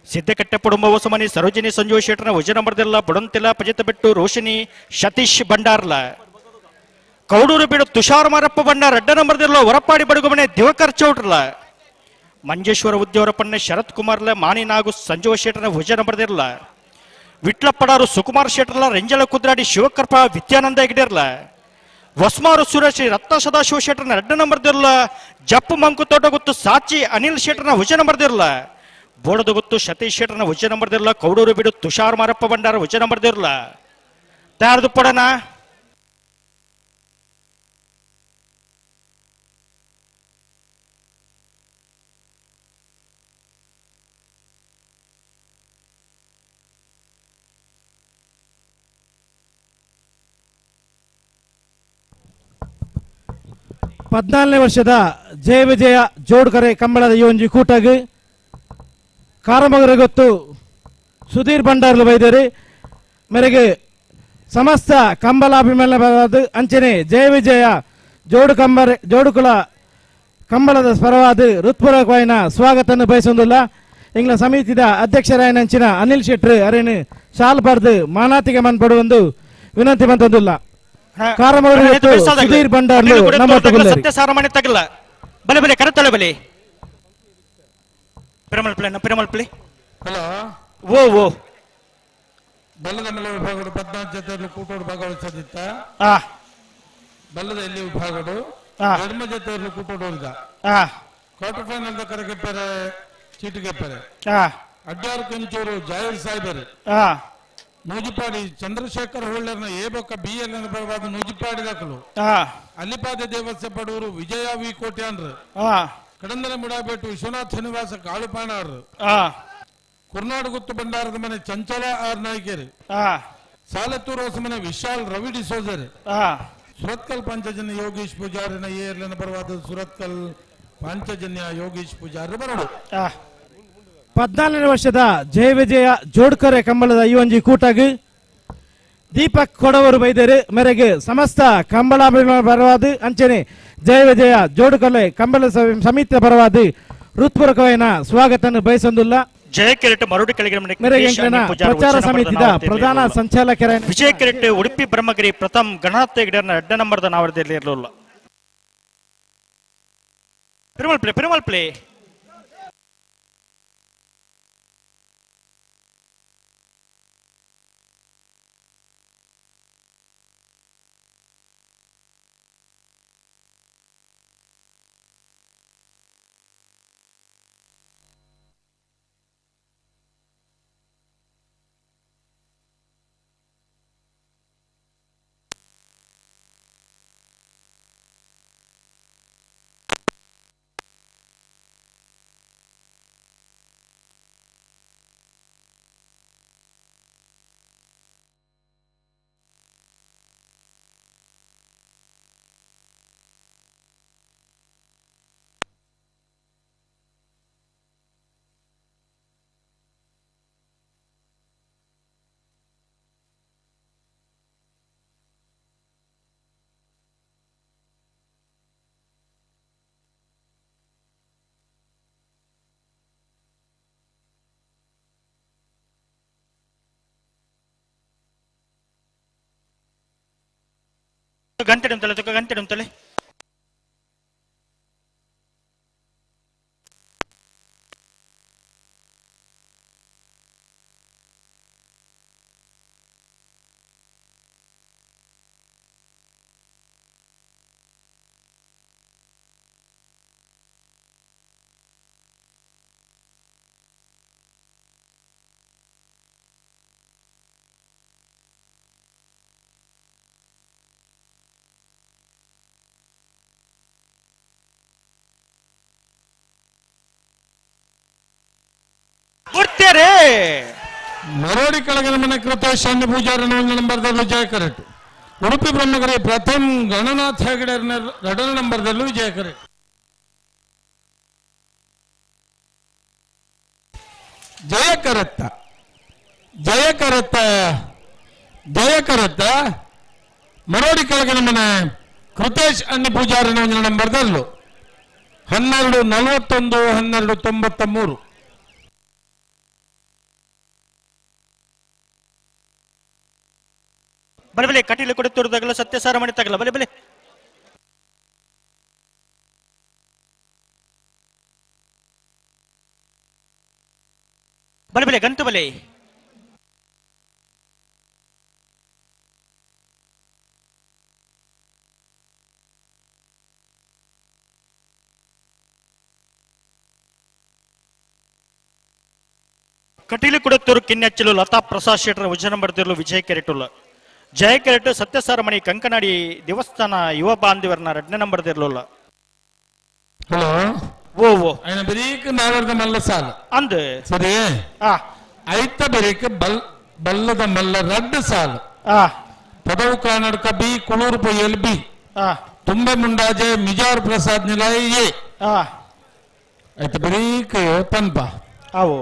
ಸಿದ್ದಕಟ್ಟೆ ಕುಟುಂಬ ಹೊಸಮನಿ ಸರೋಜಿನಿ ಸಂಜೀವ ಶೆಟ್ಟರ್ನ ಉಜ ನಂಬರ್ ದಿರ್ಲ ಬುಡಂತಿಲ ಪಜಿತ ಬೆಟ್ಟು ರೋಶಿನಿ ಸತೀಶ್ ಭಂಡಾರ್ಲ. ಕೌಡೂರು ಬೀಡು ತುಷಾರ್ ಮಾರಪ್ಪ ಭಂಡಾರ್ ಅಡ್ಡ ನಂಬರ್ ದಿರ್ಲ ಹೊರಪಾಡಿ ಬಡುಗುಮನೆ ದಿವಕರ್ ಚೌಟ್ರಲ. ಮಂಜೇಶ್ವರ ಉದ್ಯೋರಪ್ಪಣ್ಣ ಶರತ್ ಕುಮಾರ್ಲ ಮಾನಿ ನಾಗು ಸಂಜೀವ ಶೆಟ್ಟರ್ನ ಉಜ ನಂಬರ್ ದಿರ್ಲ. ವಿಟ್ಲಪ್ಪಡಾರು ಸುಕುಮಾರ್ ಶೆಟ್ಟರ್ಲ ರೆಂಜಲ ಕುದ್ರಾಡಿ ಶಿವಕರ್ಪ ವಿದ್ಯಾನಂದ ಹೆಗ್ಡೇರ್ಲ. ವಸ್ಮಾರು ಸುರೇಶ್ ರತ್ನ ಸದಾಶಿವ ಶೆಟ್ಟರ್ನ ಅಡ್ಡ ನಂಬರ್ ದಿರ್ಲ ಜಪ್ಪು ಮಂಕು ತೋಟಗುತ್ತು ಸಾಚಿ ಅನಿಲ್ ಶೆಟ್ಟರ್ನ ಉಜ ನಂಬರ್ ದಿರ್ಲ. ಬೋಡದ ಗೊತ್ತು ಸತೀಶ್ ಶೆಟ್ಟರ್ನ ಉಜ್ಜ ನಂಬರ್ ದಿರ್ಲ ಕೌಡೂರು ಬಿಡು ತುಷಾರ್ ಮಾರಪ್ಪ ಭಂಡಾರ ಉಜ್ಜ ನಂಬರ್ ದಿರ್ಲ. ತಯಾರದು ಪಡನ. ಪದ್ನಾಲ್ಕನೇ ವರ್ಷದ ಜಯ ವಿಜಯ ಜೋಡ್ಕರೆ ಕಂಬಳದ ಈ ಒಂಜಿ ಕೂಟಗ್ ಕಾರಮಗರ ಗೊತ್ತು ಸುಧೀರ್ ಭಂಡಾರ್ಲು ಬೈದೇರಿ ಮೇರೆಗೆ ಸಮಸ್ತ ಕಂಬಲಾಭಿಮಾನ ಅಂಚನೆ ಜಯ ವಿಜಯ ಜೋಡು ಕಂಬರ ಜೋಡುಕುಲ ಕಂಬಳದ ಪರವಾದ ಹೃತ್ಪೂರ್ವಕವಾಯಿನ ಸ್ವಾಗತವನ್ನು ಬಯಸೊಂದಿಲ್ಲ. ಇಂಗ್ಲ ಸಮಿತಿದ ಅಧ್ಯಕ್ಷರಾಯನ ಅಂಚಿನ ಅನಿಲ್ ಶೆಟ್ರು ಅರೇನು ಶಾಲ್ ಪಡೆದು ಮಾನಾತಿಗೆ ಮನ್ಪಡುವಂದು ವಿನಂತಿ ಬಂತೊಂದಿಲ್ಲ. ಕಾರಮಗರ ಗೊತ್ತು ಸುಧೀರ್ ಭಂಡಾರ್ಲು ನಮ್ಮ ಸತ್ಯ ಸಾರಮಾನ್ಯ ತಗಲ್ಲ. ಬಲೆ ಬಲೆ ಕರತೊಳೆ ಬಲೆ ಪಿರಮಲ್ ಪ್ಲೇ ಪಿರಮಲ್ ಪ್ಲೇ. ಹಲೋ. ಓ ಓ ಬಲ್ಲದ ಮೇಲೆ ವಿಭಾಗಡು 14 ಜೊತೆಯಲ್ಲಿ ಕೂಟೋಡು ಭಾಗವಹಿಸದಿತ್ತ. ಬಲ್ಲದ ಎಲ್ಲಿ ವಿಭಾಗಡು ಎಡಮ ಜೊತೆಯಲ್ಲಿ ಕೂಟೋಡು ಹೋದ. ಕ್ವಾರ್ಟರ್ ಫೈನಲ್ ಕರೆ ಗೆಪ್ಪರೆ ಚೀಟು ಗೆಪ್ಪರೆ ಅಡ್ಡಾರು ಕೆಂಚೂರು ಜಾಹಿರ್ ಸಾಹೇಬರು ನೂಜಿಪಾಡಿ ಚಂದ್ರಶೇಖರ್ ಹೊಳ್ಳರ್ನ ಎ ಬೊಕ್ಕ ಬಿ ಎಲ್ ಬರವಾದ ನೂಜಿಪಾಡಿ ದಾಖಲು. ಅಲ್ಲಿಪಾದ ದೇವಸ್ಥ ಪಡೂರು ವಿಜಯ ವಿ ಕೋಟ್ಯಾನ್ರು. ಕಡಂದನ ಮುಡಾಬೆಟ್ಟು ವಿಶ್ವನಾಥ್ ಶ್ರೀನಿವಾಸ ಕಾಳುಪಾಣಾರ್. ಕುರ್ನಾಡು ಗುತ್ತು ಭಂಡಾರದ ಮನೆ ಚಂಚಲ ಆರ್ ನಾಯ್ಕೇರಿ. ಸಾಲತ್ತೂರು ಹೊಸಮನೆ ವಿಶಾಲ್ ರವಿ ಡಿಸೋಜರ್. ಸುರತ್ಕಲ್ ಪಂಚಜನ್ಯ ಯೋಗೀಶ್ ಪೂಜಾರಿನ ಏರ್ಲಿನ ಬರವಾದ ಸುರತ್ಕಲ್ ಪಾಂಚಜನ್ಯ ಯೋಗೀಶ್ ಪೂಜಾರಿ ಬರಡು. 14ನೇ ವರ್ಷದ ಜಯ ವಿಜಯ ಜೋಡ್ಕರೆ ಕಂಬಳದ ಈ ಒಂಜಿ ಕೂಟಗ್ ದೀಪಕ್ ಕೊಡವರು ಬೈದರು ಮೇರೆಗೆ ಸಮಸ್ತ ಕಂಬಳಾಭಿಮಾನ ಪರವಾದ ಅಂಚನೆ ಜಯ ವಿಜಯ ಜೋಡುಕಲೆ ಕಂಬಳ ಸಮಿತಿಯ ಪರವಾದ ಹೃತ್ಪೂರ್ವಕವಾಯಿನ ಸ್ವಾಗತವನ್ನು ಬಯಸೊಂದಿಲ್ಲ. ಜಯ ಕೆರೆಟ್ ಮರುಡಿ ಕೆಳಗಿನ ಪ್ರಚಾರ ಸಮಿತಿಯ ಪ್ರಧಾನ ಸಂಚಾಲಕರ ವಿಜಯ ಕೆರೆಟ್ ಉಡುಪಿ ಬ್ರಹ್ಮಗಿರಿ ಪ್ರಥಮ್ ಗಣನಾಥ ಹೆಗ್ಡೇರ್ನ ಎರಡನೇ ನಂಬರ್ದ ನಾವರದಲ್ಲಿ ಇರಲಿಲ್ಲ. ಪಿರಮಲ್ ಪ್ಲೇ ಪಿರಮಲ್ ಪ್ಲೇ. ಗಂಟೆ ಉಂಟಲೆ ತುಕ ಗಂಟೆ ಉಂಟಲೆ. ಬುಡ್ತೇರೆ ಮರೋಡಿ ಕೆಳಗಿನ ಮನೆ ಕೃತೇಶ್ ಅನ್ನ ಪೂಜಾರನ ಒಂದು ನಂಬರ್ದಲ್ಲೂ ಜಯ ಕರೆಕ್ಟ್. ಉಡುಪಿ ಬ್ರಹ್ಮಗಿರಿ ಪ್ರಥಮ್ ಗಣನಾಥ್ ಹೆಗಡೆ ಎರಡನೇ ನಂಬರ್ದಲ್ಲೂ ವಿಜಯ ಕರೆಕ್ಟ್. ಜಯ ಕರತ್ತ ಜಯ ಕರತ್ತ ಜಯ ಕರತ್ತ ಮರೋಡಿ ಕೆಳಗಿನ ಮನೆ ಕೃತೇಶ್ ಅನ್ನ ಪೂಜಾರನ ಒಂದು ನಂಬರ್ದಲ್ಲೂ 12:41 12:93. ಬಲೆ ಬಲೆ ಕಟೀಲು ಕೊಡುತ್ತಿರುವುದಾಗಲ ಸತ್ಯಸಾರ ಮಣಿ ತಗಲ ಬಲೆ ಬಲೆ ಬಲೆ ಬಲೆ ಗಂತು ಬಲೆ ಕಟೀಲು ಕೊಡುತ್ತೂರು ಕಿನ್ನೆಚ್ಚಲು ಲತಾ ಪ್ರಸಾದ್ ಶೆಟ್ಟರ್ ವಿಜಯ ನಂಬರ್ದಿರಲು ವಿಜಯ ಕೆರೆಟುಲ್ಲ ಜಯ ಕೆರೆಟು ಸತ್ಯಸಾರಮಣಿ ಕಂಕನಾಡಿ ದೇವಸ್ಥಾನ ಯುವ ಬಾಂಧವರನ್ನ ಎರಡನೇ ನಂಬರ್ ದಿರಲಿಲ್ಲ. ಹಲೋ ಓ ಓ ಅಯ್ಯನ ಬರೀಕ್ ನಾವರ್ದ ಮಲ್ಲ ಸಾಲ ಅಂದ್ ಸರಿ ಐತ ಬರೀಕ್ ಬಲ್ಲದ ಮಲ್ಲ ರಡ್ಡು ಸಾಲು ಪದವು ಕರ್ನಾಟಕ ಬಿ ಕುಳೂರು ಪೊಯ್ಯಲ್ ಬಿ ತುಂಬ ಮುಂಡಾಜೆ ಮಿಜಾರ್ ಪ್ರಸಾದ್ ನಿಲಾಯ್ ಎ ಐತ ಬರೀಕ್ ಪನ್ಪ ಅವು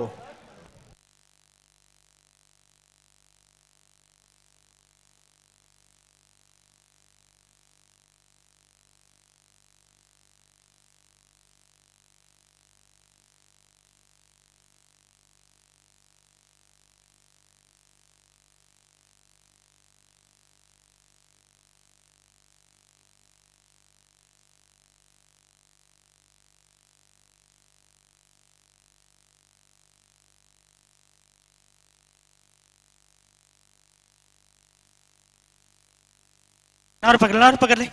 ನಾರು ಪಕಡ್ಲಿ ನಾರು ಪಕಡ್ಲಿ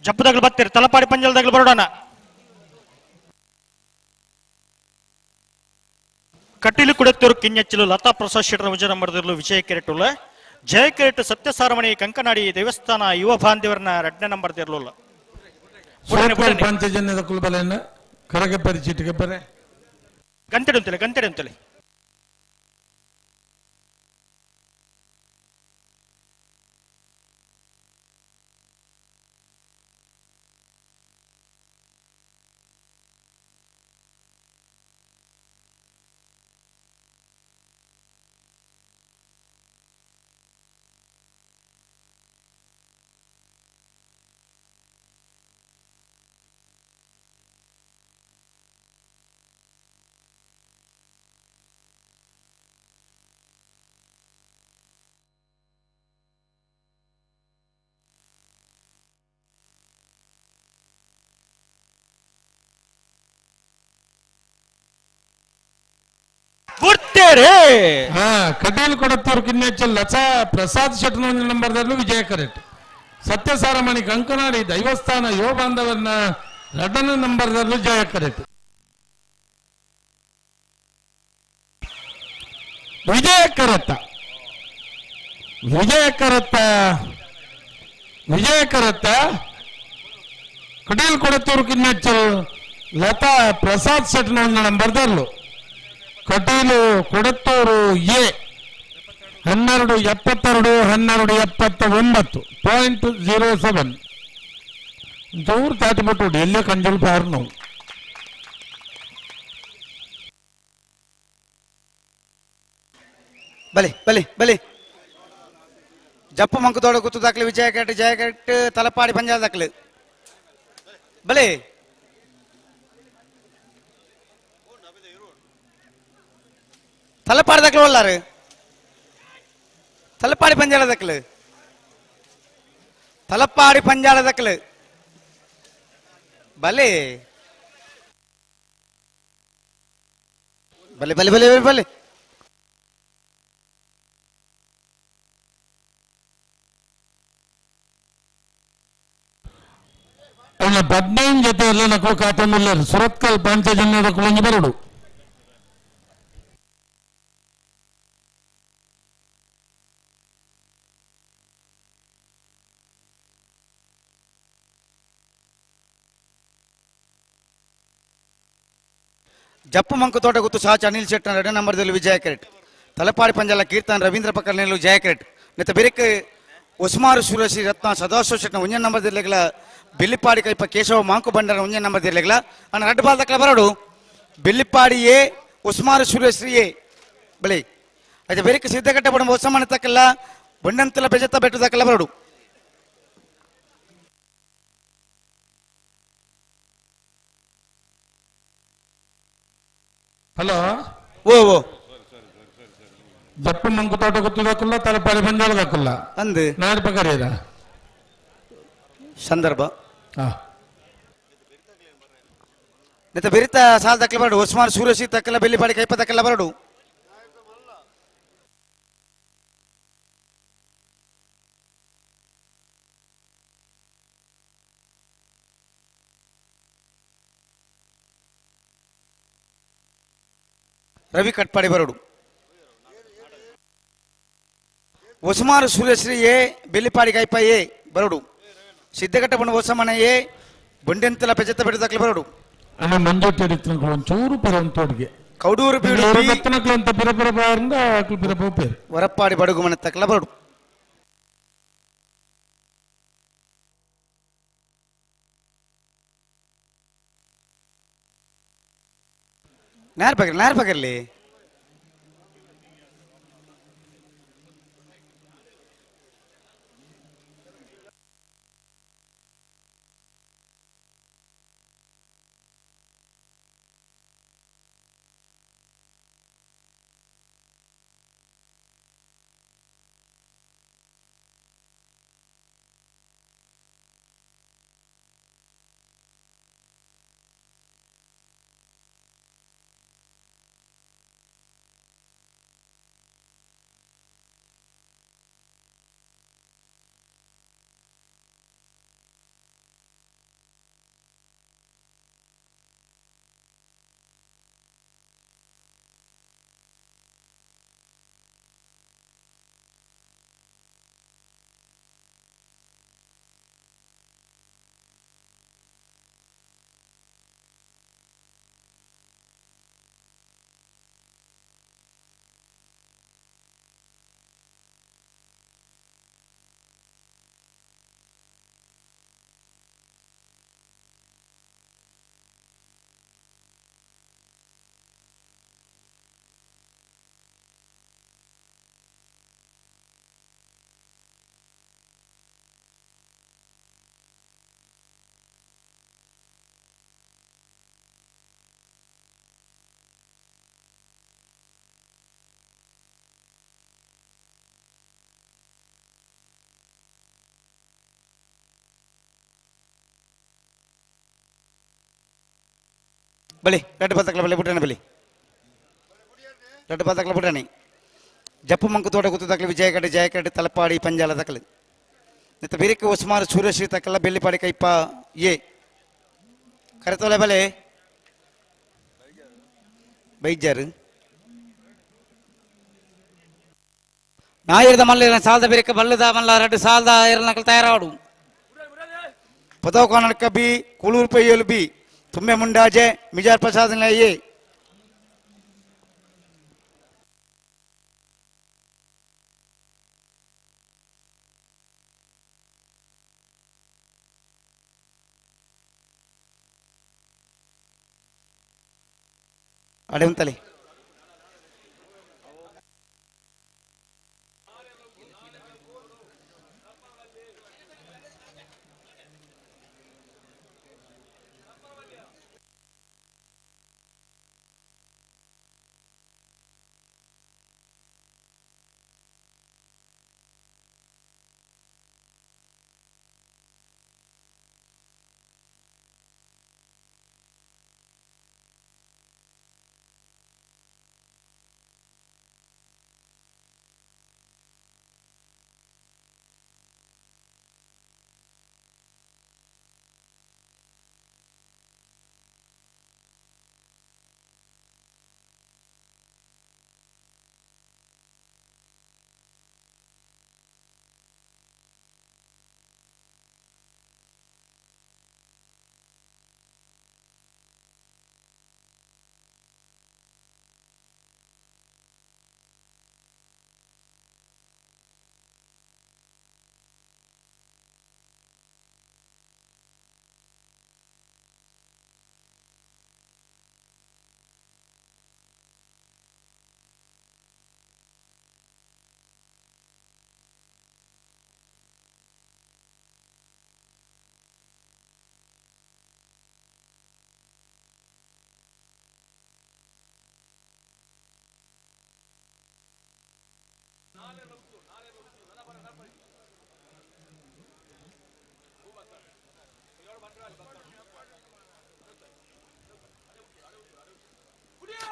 ಜಪ್ಪದಾಗಲು ಬರ್ತೀರಿ ತಲಪಾಡಿ ಪಂಜಲ್ದಾಗಲು ಬರೋಣ. ಕಟೀಲು ಕುಡತ್ತೂರು ಕಿನ್ನೆಚ್ಚಲು ಲತಾ ಪ್ರಸಾದ್ ಶೆಟ್ಟರ್ ವಿಜಯ ನಂಬರ್ದಿರಲು ವಿಜಯ ಕೆರೆಟುಲ್ಲ ಜಯ ಕೆರೆಟು ಸತ್ಯಸಾರಮಣಿ ಕಂಕನಾಡಿ ದೇವಸ್ಥಾನ ಯುವ ಬಾಂಧವರನ್ನ ಎರಡನೇ ನಂಬರ್ ದಿರಲಿಲ್ಲ. ಪಂಚಜನ್ಯದ ಕುಲಬಲೆಯನ್ನು ಕರಗೆ ಪರಿ ಚೀಟಿಗೆ ಪರೆ ಗಂಟೆಡು ಅಂತಲೇ ಗಂಟೆಡು ಅಂತಲೇ ಕಟೀಲ್ ಕೊಡತ್ತೂರು ಕಿನ್ನೆಚ್ಚಲ್ ಲತಾ ಪ್ರಸಾದ್ ಶೆಟ್ಟರ್ ಒಂದು ನಂಬರ್ದಲ್ಲೂ ವಿಜಯ ಕರೆಕ್ಟ್. ಸತ್ಯಸಾರಮಣಿ ಕಂಕನಾಡಿ ದೈವಸ್ಥಾನ ಯುವ ಬಾಂಧವರನ್ನ ಎರಡನೇ ನಂಬರ್ದಲ್ಲೂ ಜಯ ಕರೆಕ್ಟ್. ವಿಜಯ ಕರತ್ತ ವಿಜಯ ಕರತ್ತ ವಿಜಯ ಕರತ್ತ ಕಟೀಲ್ ಕೊಡತ್ತೂರು ಕಿನ್ನೆಚ್ಚಲ್ ಲತಾ ಪ್ರಸಾದ್ ಶೆಟ್ಟರ್ ಒಂದು ನಂಬರ್ದಲ್ಲೂ ಕಟೀಲು ಕೊಡತ್ತೂರು ಎ 12:72 12:79 0.07. ದೂರ ತಾಟಿಬಿಟ್ಟು ಎಲ್ಲೇ ಕಂಜಲ್ ಬಾರ್ ನಾವು. ಬಲೆ ಬಲೆ ಬಲೆ ಜಪ್ಪು ಮಂಕುದೋಡ ಗುತ್ತು ದಾಖಲೆ ವಿಜಯ ಕೆರೆಟ್ ಜಯ ಕೆರೆಟ್ ತಲಪಾಡಿ ಪಂಜಾಬ್ ದಾಖಲೆ ಬಲೆ ತಲಪಾಡಿ ದಾಖಲೆ ಒಲ್ಲಾರು ತಲಪಾಡಿ ಪಂಜಾಳ ದಾಖಲೆ ತಲಪಾಡಿ ಪಂಜಾಳ ದಾಖಲೆ ಬಲೆ ಬಲೆ ಬಲೆ ಬಲೆ ಬಲೆ ಅವನ 15 ಜೊತೆಯಲ್ಲಿ ನಕಲು ಕಾತೊಂದುಲ್ಲಾರು ಸುರತ್ಕಲ್ ಪಂಚಜನ್ಯದ ಕುಲಂಜಿ ಬರಡು. ಜಪ್ಪು ಮಂಕು ತೋಟ ಗುತ್ತು ಸಾಚ ಅನಿಲ್ ಶೆಟ್ಟನ ಎರಡನೇ ನಂಬರ್ದಲ್ಲಿ ವಿಜಯ ಕ್ರೆಟ್ ತಲಪಾಡಿ ಪಂಜಾಲ ಕೀರ್ತನ್ ರವೀಂದ್ರ ಪಕ್ಕರ್ನೆಲ್ಲು ಜಯ ಕ್ರೆಟ್ ನೆತ್ತ ಬೆರಿಕ್ ಉಸ್ಮಾರು ಸೂರ್ಯಶ್ರೀ ರತ್ನ ಸದಾಶಿವ ಶೆಟ್ಟನ ಒಂಜನೇ ನಂಬರ್ದಿರ್ಲೆಗ್ಲ ಬೆಳ್ಳಿಪಾಡಿ ಕೈಪ ಕೇಶವ ಮಾಂಕು ಬಂಡರ ಒಂಜನೇ ನಂಬರ್ದಿರ್ಲೆಗ್ಲ ಅಣ್ಣ ರಡ್ಡು ಬಾಲ್ ದಕ್ಕಲ ಬರೋಡು ಬೆಳ್ಳಿಪಾಡಿ ಎ ಉಸ್ಮಾರು ಸೂರ್ಯಶ್ರೀ ಎ ಬಳಿ అయితే ಬೆರಿಕ್ ಸಿದ್ಧಗಟ್ಟೆ ಬಡ ಹೊಸಮನೆ ತಕ್ಕಲ್ಲ ಬೊಂಡಂತಲ ಬೆಜತ್ತ ಬೆಟ್ಟು ದಕ್ಕಲ ಬರೋಡು ಹಲೋ ಓ ಓ ಜಪ್ಪು ಮಂಕು ತೋಟ ಗೊತ್ತದಕ್ಕಲ್ಲ ತಲಪಾಡಿ ಬಂಜಾಳದಕ್ಕಲ್ಲ ಅಂದು ನಾಡು ಪಕರೇರ ಸಂದರ್ಭ ನೆತ್ತ ಬೆರಿತ ಸಾಲ್ ದಕ್ಕಲ ಬರಡು ಉಸ್ಮಾನ್ ಸೂರ್ಯಶ್ರೀ ತಕ್ಕಲ್ಲ ಬೆಳ್ಳಿಪಾಡಿ ಕೈಪ ತಕ್ಕಲ್ಲ ಬರಡು ರವಿ ಕಟ್ಪಾಡಿ ಬರಡು ಉಸ್ಮಾನ್ ಸೂರ್ಯಶ್ರೀ ಎ ಬೆಳ್ಳಿಪಾಡಿ ಕೈಪ ಎ ಬರಡು ಸಿದ್ಧಗಟ್ಟ ಬಣ್ಣ ಹೊಸಮನೆ ಎ ಬೊಂಡೆಂತಲ ಪೆಜತ್ತ ಬೆಟ್ಟ ದಕ್ಕಲ ಬರಡು ಅಣ್ಣ ಮಂಜು ಒಂಚೂರು ಪರ ತೋಡಿಗೆ ಕೌಡೂರು ಬೀಡು ಬಿ. ಅಂತ ಪಿರ ಪಿರ ಬಾರಿಂದ ಪಿರ ಪೋಪೇರು ವರಪ್ಪಾಡಿ ಬಡಗು ಮನೆ ತಕ್ಕಲ ಬರಡು ನೇರ ಬಗರ್ಲಿ ನೇರ ಬಗರ್ಲಿ ಬಳಿ ರೆಡ್ ಬತ್ತಕ್ಲ ಬಳಿ ಬುಟ್ಟಣ ಬಳಿ ರೆಡ್ ಬತ್ತಕ್ಲ ಬುಟ್ಟಣಿ ಜಪ್ಪು ಮಂಕು ತೋಟ ಗುತ್ತು ತಕ್ಕಲು ವಿಜಯಗಡೆ ಜಯಕಡೆ ತಲಪಾಡಿ ಪಂಜಾಲ ತಕ್ಕಲು ನಿತ್ತ ಬಿರಿಕೆ ಉಸ್ಮಾರ್ ಸೂರ್ಯಶ್ರೀ ತಕ್ಕಲ್ಲ ಬೆಳ್ಳಿಪಾಡಿ ಕೈಪ ಎ ಕರೆತೋಲೆ ಬಲೆ ಬೈಜಾರು ನಾಯಿರದ ಮಲ್ಲ ಸಾಲದ ಬಿರಿಕೆ ಬಲ್ಲದ ಮಲ್ಲ ರಡ್ಡು ಸಾಲದ ಇರನಕಲ್ ತಯಾರಾಡು ಪದೋಕೋನಕ ಬಿ ಕುಳೂರು ಪೈಯಲು ಬಿ ತುಂಬೆ ಮುಂಡಾಜೆ ಮಿಜಾರ್ ಪ್ರಸಾದ್ ಎ ಅಡೆ ಉಂತಲೆ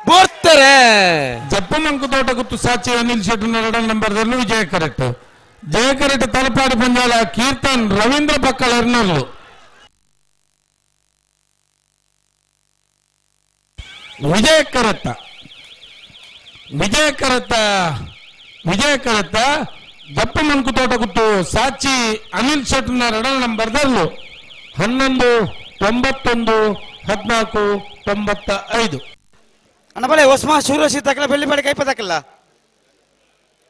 ಬೋರ್ತಾರೆ ಜಪ್ಪಮಂಕು ತೋಟ ಗುತ್ತು ಸಾಚಿ ಅನಿಲ್ ಶೆಟ್ಟಿ ಎರಡನೇ ನಂಬರ್ ವಿಜಯ ಕರೆಕ್ಟ್ ಜಯ ಕರೆಕ್ಟ್ ತಲಪಾಡಿ ಪಂಜಾಲ ಕೀರ್ತನ್ ರವೀಂದ್ರ ಪಕ್ಕಳ ಎರ್ನರ್ಲು ವಿಜಯ ಕರತ್ತ ವಿಜಯ ಕರತ್ತ ವಿಜಯ ಕರತ್ತ ಜಪ್ಪಮಂಕು ತೋಟ ಗುತ್ತು ಸಾಚಿ ಅನಿಲ್ ಶೆಟ್ಟಿನ ಎರಡನೇ ನಂಬರ್ 11 91 14 95. ಅಣ್ಣ ಬಲೆ ಒಸ್ಮಾ ಸೂರ್ಯಶಿ ತಕ್ಕಲ ಬೆಳ್ಳಿ ಬಳಿ ಕೈಪ ತಕ್ಕಲ್ಲ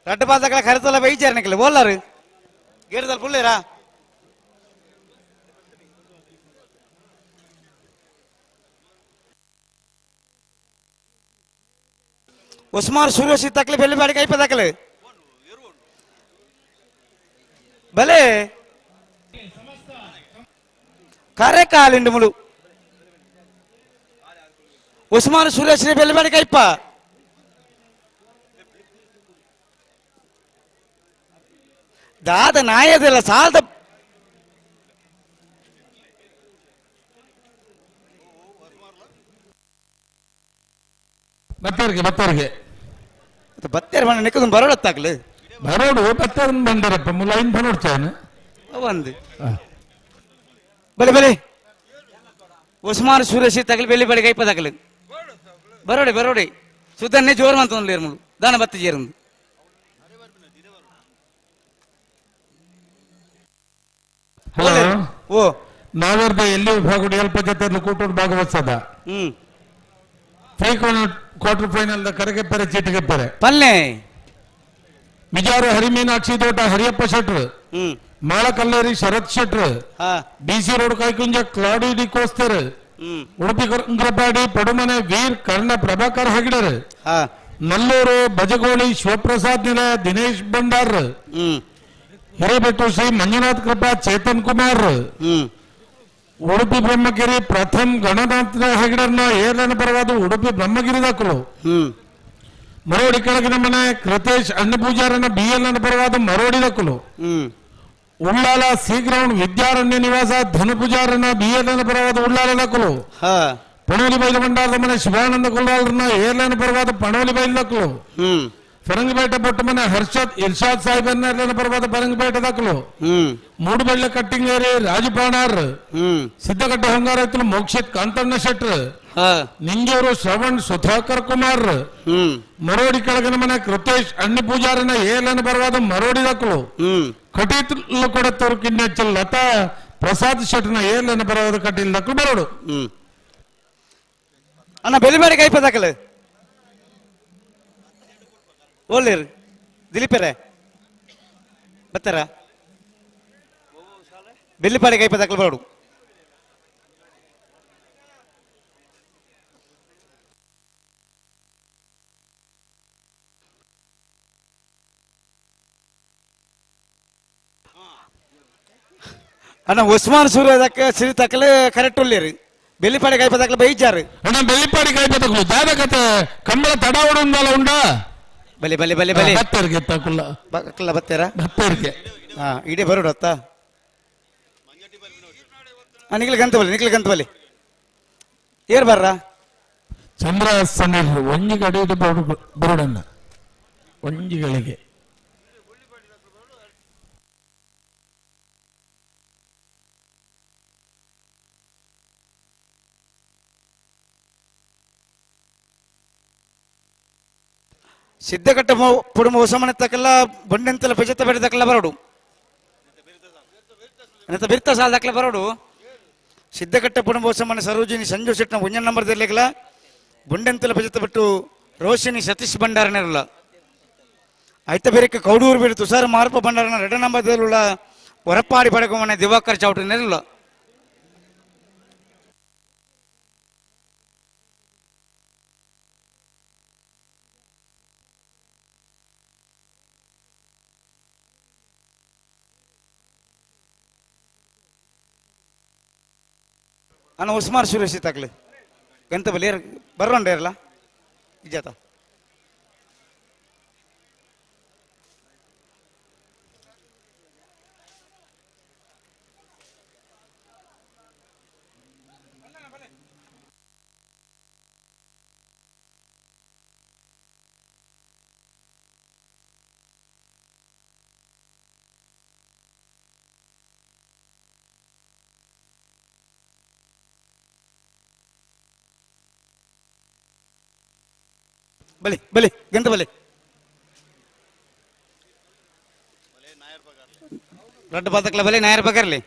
ರಡ್ಡು ಪಾದಕಲ ಕರೆತಲ್ಲ ಬೈಚಾರನಕಲ್ಲ ಬೋಲಾರು ಗೇರ್ದಲ್ ಪುಳ್ಳೇರಾ ಒಸ್ಮಾರ್ ಸೂರ್ಯಶಿ ತಕ್ಕಲ ಬೆಳ್ಳಿ ಬಳಿ ಕೈಪ ತಕ್ಕಲ ಬಲೆ ಕರೆ ಕಾಲಿಂಡು ಮುಳು ಉಸ್ಮಾನ್ ಸುರೇಶ್ ಬೆಲ್ಬಾಡಿ ಕೈಪ ದಾದ ನಾಯದಲ್ಲ ಸಾಲದ ಬತ್ತವರಿಗೆ ಬತ್ತವರಿಗೆ ಬತ್ತೇರು ಮನೆ ನಿಕ್ಕದು ಬರೋಡತ್ತಾಗ್ಲಿ ಬರೋಡು ಬತ್ತೇರನ್ ಬಂದರಪ್ಪ ಮುಲೈನ್ ಬರೋಡ್ತಾನೆ ಒಂದು ಬಲೆ ಬಲೆ ಉಸ್ಮಾನ್ ಸುರೇಶ್ ತಗಲಿ ಬೆಳ್ಳಿ ಬಳಿ ಕೈಪ ತಗಲಿ ಬರೋಡಿ ಬರೋಡಿ ಸುದ್ದನ್ನೇ ಜೋರು ಅಂತ ಒಂದು ಮುಳು ದಾನ ಬತ್ತ ಜೇರಂದು ಹಲೋ ಓ ನಾವರ್ದ ಎಲ್ಲಿ ವಿಭಾಗ ಎಲ್ಪ ಜೊತೆ ಕೂಟೂರು ಭಾಗವಹಿಸದ ಕ್ವಾರ್ಟರ್ ಫೈನಲ್ the ಕರಗೆಪ್ಪರೆ ಚೀಟಿಗೆಪ್ಪರೆ ಪಲ್ಲೆ ಮಿಜಾರು ಹರಿಮೀನಾಕ್ಷಿ ತೋಟ ಹರಿಯಪ್ಪ ಶೆಟ್ರು ಮಾಳಕಲ್ಲೇರಿ ಶರತ್ ಶೆಟ್ರು ಬಿಸಿ ರೋಡ್ ಕೈಕುಂಜ ಕ್ಲಾಡಿ ಡಿ ಕೋಸ್ತರ್ ಉಡುಪಿ ಕುಂದ್ರಪಾಡಿ ಪಡುಮನೆ ವೀರ್ ಕರ್ಣ ಪ್ರಭಾಕರ್ ಹೆಗಡರ್ ನಲ್ಲೂರು ಬಜಗೋಳಿ ಶಿವಪ್ರಸಾದ್ ನಿಲಯ ದಿನೇಶ್ ಭಂಡಾರ್ ಹಿರೇಬೆಟ್ಟು ಶ್ರೀ ಮಂಜುನಾಥ್ ಕೃಪಾ ಚೇತನ್ ಕುಮಾರ್ ಉಡುಪಿ ಬ್ರಹ್ಮಗಿರಿ ಪ್ರಥಮ್ ಗಣನಾಥ ಹೆಗಡರ್ನ ಏರ್ಲನ ಪರವಾದ ಉಡುಪಿ ಬ್ರಹ್ಮಗಿರಿ ದಾಖಲು ಮರೋಡಿ ಕೆಳಗಿನ ಮನೆ ಕೃತೇಶ್ ಅಣ್ಣಪೂಜಾರನ ಬಿ ಎಲ್ ಅನ್ನ ಪರವಾದ ಮರೋಡಿ ದಾಖಲು ಉಳ್ಳಾಲ ಸಿ ಗ್ರೌಂಡ್ ವಿದ್ಯಾರಣ್ಯ ನಿವಾಸ ಧನುಪೂಜಾರನ ಬಿ ಎಲ್ ಅನ್ನ ಪರವಾದ ಉಳ್ಳಾಲ ದಾಖಲು ಪಣೋಲಿ ಬೈಲ ಭಂಡಾರದ ಮನೆ ಶಿವಾನಂದ ಕೊಲ್ಲಾಳರನ್ನ ಏರ್ಲೈನ್ ಪರವಾದ ಪಣೋಲಿ ಬೈಲ್ ದಾಖಲು ಫರಂಗಿಪೇಟೆ ಪೊಟ್ಟ ಮನೆ ಹರ್ಷದ್ ಇರ್ಷಾದ್ ಸಾಹೇಬ್ ಏರ್ಲೈನ್ ಪರವಾದ ಫರಂಗಿಪೇಟೆ ದಾಖಲು ಮೂಡುಬೆಳ್ಳ ಕಟ್ಟಿಂಗೇರಿ ರಾಜಪಾಣಾರ್ ಸಿದ್ದಗಡ್ಡೆ ಹೊಂಗಾರೈತಲು ಮೋಕ್ಷಿತ್ ಕಾಂತಣ್ಣ ಶೆಟ್ರ್ ನಿಂಜೂರು ಶ್ರವಣ್ ಸುಧಾಕರ್ ಕುಮಾರ್ ಮರೋಡಿ ಕೆಳಗಿನ ಮನೆ ಕೃತೇಶ್ ಅಣ್ಣಿ ಪೂಜಾರನ ಏರ್ಲೈನ್ ಪರವಾದ ಮರೋಡಿ ದಾಖಲು ಕಟೀಲು ಕೊಡತ್ತವರು ಕಿನ್ನೆಚ್ಚಲ್ ಲತಾ ಪ್ರಸಾದ್ ಶೆಟ್ನ ಏರ್ಲೈನ್ ಪರವಾದ ಕಟೀಲ್ ದಾಖಲು ಬರೋಡು ಅಣ್ಣ ಬೆಲಿ ಮಾಡಿ ಕೈಪ ದಾಖಲು ಓಲೇರು ದಿಲೀಪರೇ ಬರ್ತಾರ ಬೆಳ್ಳಿಪಾಡಿ ಕೈಪ ದಾಖಲು ಬರೋಡು ಅಣ್ಣ ಉಸ್ಮಾನ್ ಸೂರ್ಯ ಸಿರಿ ತಕ್ಕಲೆ ಕರೆಕ್ಟ್ ಉಳ್ಳೇರಿ ಬೆಳ್ಳಿಪಾಡಿ ಕೈಪ ದಾಖಲು ಬೈಜಾರು ಅಣ್ಣ ಬೆಳ್ಳಿಪಾಡಿ ಕೈಪ ದಾಖಲು ದಾದ ಕತೆ ಕಂಬಳ ತಡ ಉಂಡಲ್ಲ ಉಂಡ ಬಲೆ ಬಲೆ ಬಲೆ ಬಲೆ ಬತ್ತರಿಗೆ ತಕುಲ್ಲ ಬಕ್ಕಲ್ಲ ಬತ್ತೇರ ಬತ್ತರಿಗೆ ಹಾ ಇಡೀ ಬರೋಡು ಅತ್ತ ನಿಕ್ಲ ಗಂತ ಬಲೆ ನಿಕ್ಲ ಗಂತ ಬಲೆ ಏರ್ ಬರ್ರ ಚಂದ್ರ ಸಣ್ಣ ಒಂಜಿ ಕಡೆ ಬರೋಡನ್ನ ಒಂಜಿಗಳಿಗೆ ಸಿದ್ಧಕಟ್ಟ ಪುಡುಮ ಹೊಸಮನೆ ತಕಲ್ಲ ಬಂಡೆಂತಲ ಪೆಜತ್ತ ಬೇಡ ತಕಲ್ಲ ಬರೋಡು ನೆತ್ತ ಬಿರ್ತ ಸಾಲ ದಾಖಲೆ ಬರೋಡು ಸಿದ್ಧಕಟ್ಟ ಪುಡುಮ ಹೊಸಮನೆ ಸರೋಜಿನಿ ಸಂಜು ಶೆಟ್ನ ಒಂಜನ್ ನಂಬರ್ ದಿರ್ಲಿಕ್ಕಲ್ಲ ಬುಂಡೆಂತಲ ಪೆಜತ್ತ ಬಿಟ್ಟು ರೋಶಿನಿ ಸತೀಶ್ ಭಂಡಾರನಿರಲ್ಲ ಐತ ಬೇರೆ ಕೌಡೂರು ಬೇಡ ತುಷಾರ ಮಾರಪ್ಪ ಭಂಡಾರನ ಎರಡ ನಂಬರ್ ದಿರಲ್ಲ ಹೊರಪಾಡಿ ಪಡಕಮನೆ ದಿವಾಕರ್ ಚೌಟನಿರಲ್ಲ ಅಣ್ಣ ಉಸ್ಮಾರ್ ಸುರೇಶ್ ತಕ್ಲಿ ಗಂತ ಬಲಿ ಬರೋಂಡ ಇರಲ್ಲ ಇಜಾತ ಬಲಿ ಬಲಿ ಗಂತ ಬಲಿ ರಡ್ಡು ಬಾತಕ್ಲ ಬಲಿ ನಾಯರ್ ಬಗರ್ಲಿ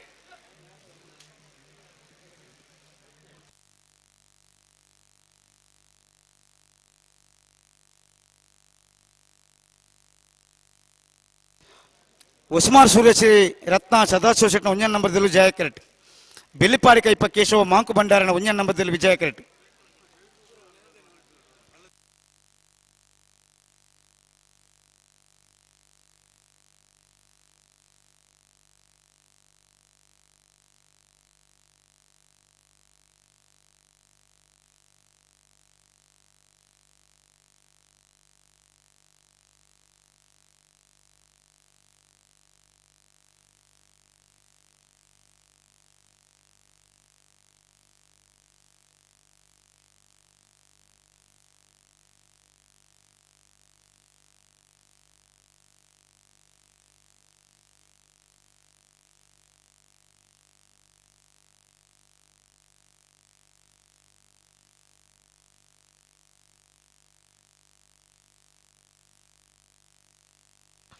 ಉಸ್ಮಾನ್ ಸೂರ್ಯಶ್ರೀ ರತ್ನ ಸದಾಶಿವ ಶೆಟ್ನ ಒಂಜನ್ ನಂಬರ್ದಲ್ಲಿ ಜಯ ಕರೆಟ್ ಬೆಳ್ಳಿಪಾಡಿ ಕೈಪ ಕೇಶವ ಮಾಂಕು ಭಂಡಾರನ ಒಂಜನ್ ನಂಬರ್ದಲ್ಲಿ ವಿಜಯ ಕರೆಟ್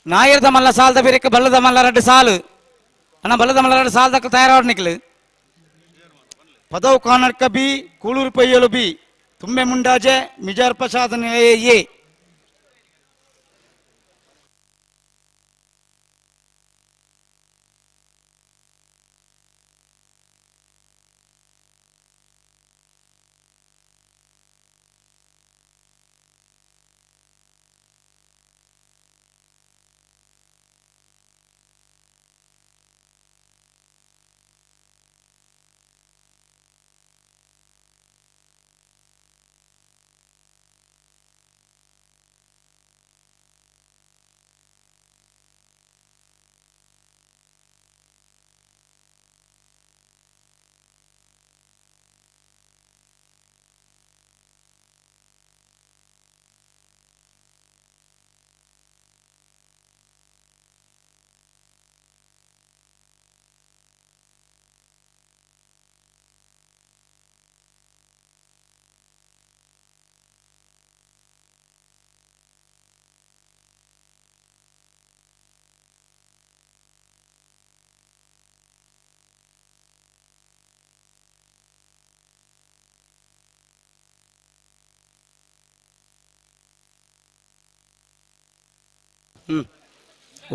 ನಾಯರ್ದ ಮಲ್ಲ ಸಾಲದ ಬೇರೆ ಬಲ್ಲದ ಮಲ್ಲ ರಡ್ಡು ಸಾಲು ಅಣ್ಣ ಬಲ್ಲದ ಮಲ್ಲ ರಡ್ಡು ಸಾಲದ ತಯಾರಾಡ್ ನಿಕ್ಲು ಪದವ್ ಕಾನರ್ಕ ಬಿ ಕೂಳೂರು ಪೈಯಲು ಬಿ ತುಂಬೆ ಮುಂಡಾಜೆ ಮಿಜಾರ್ ಪ್ರಸಾದ ಎ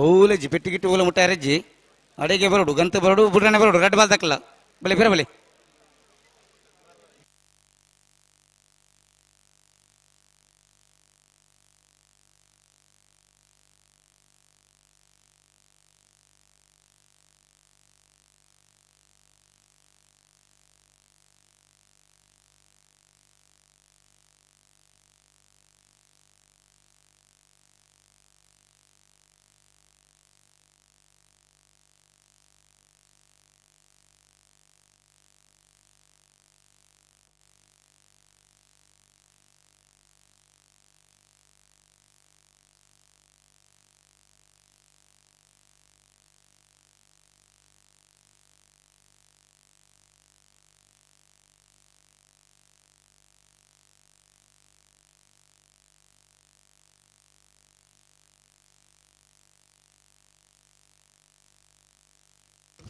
ಓಲೆಜ್ಜಿ ಪೆಟ್ಟಿ ಗಿಟ್ಟು ಓಲೆ ಮುಟ್ಟಾರಜ್ಜಿ ಅಡಿಗೆ ಬರೋಡು ಗಂತ ಬರೋಡು ಬುಡ್ರನೆ ಬರೋಡು ರಡ್ಡು ಬಾಲ್ ತಕ್ಕಲ್ಲ ಬಲೆ ಬೇರೆ ಬಲೆ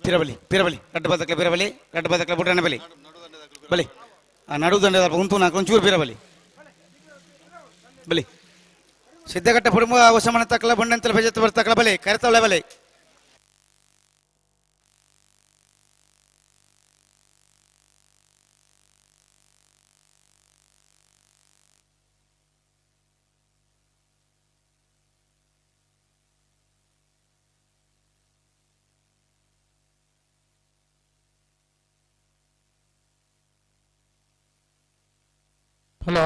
ಪಿರಬಲಿ ಪಿರಬಲಿ ರಡ್ಡು ಬದಕ್ಲೆ ಪಿರಬಲಿ ರಡ್ಡು ಬದಕ್ಲೆ ಬುಡ್ರನೆ ಬಲಿ ಬಲಿ ಆ ನಡು ದಂಡೆ ಉಂತು ನಾಲ್ಕು ಒಂಚೂರು ಪಿರಬಲಿ ಬಲಿ ಸಿದ್ಧಗಟ್ಟ ಪುಡುಂಬ ಹೊಸಮನ ತಕ್ಕಲ ಬಂಡಂತಲ ಭಜತ್ ಬರ್ತಕ್ಕಲ ಬಲಿ ಕರೆತವಳೆ ಬಲಿ ಹಲೋ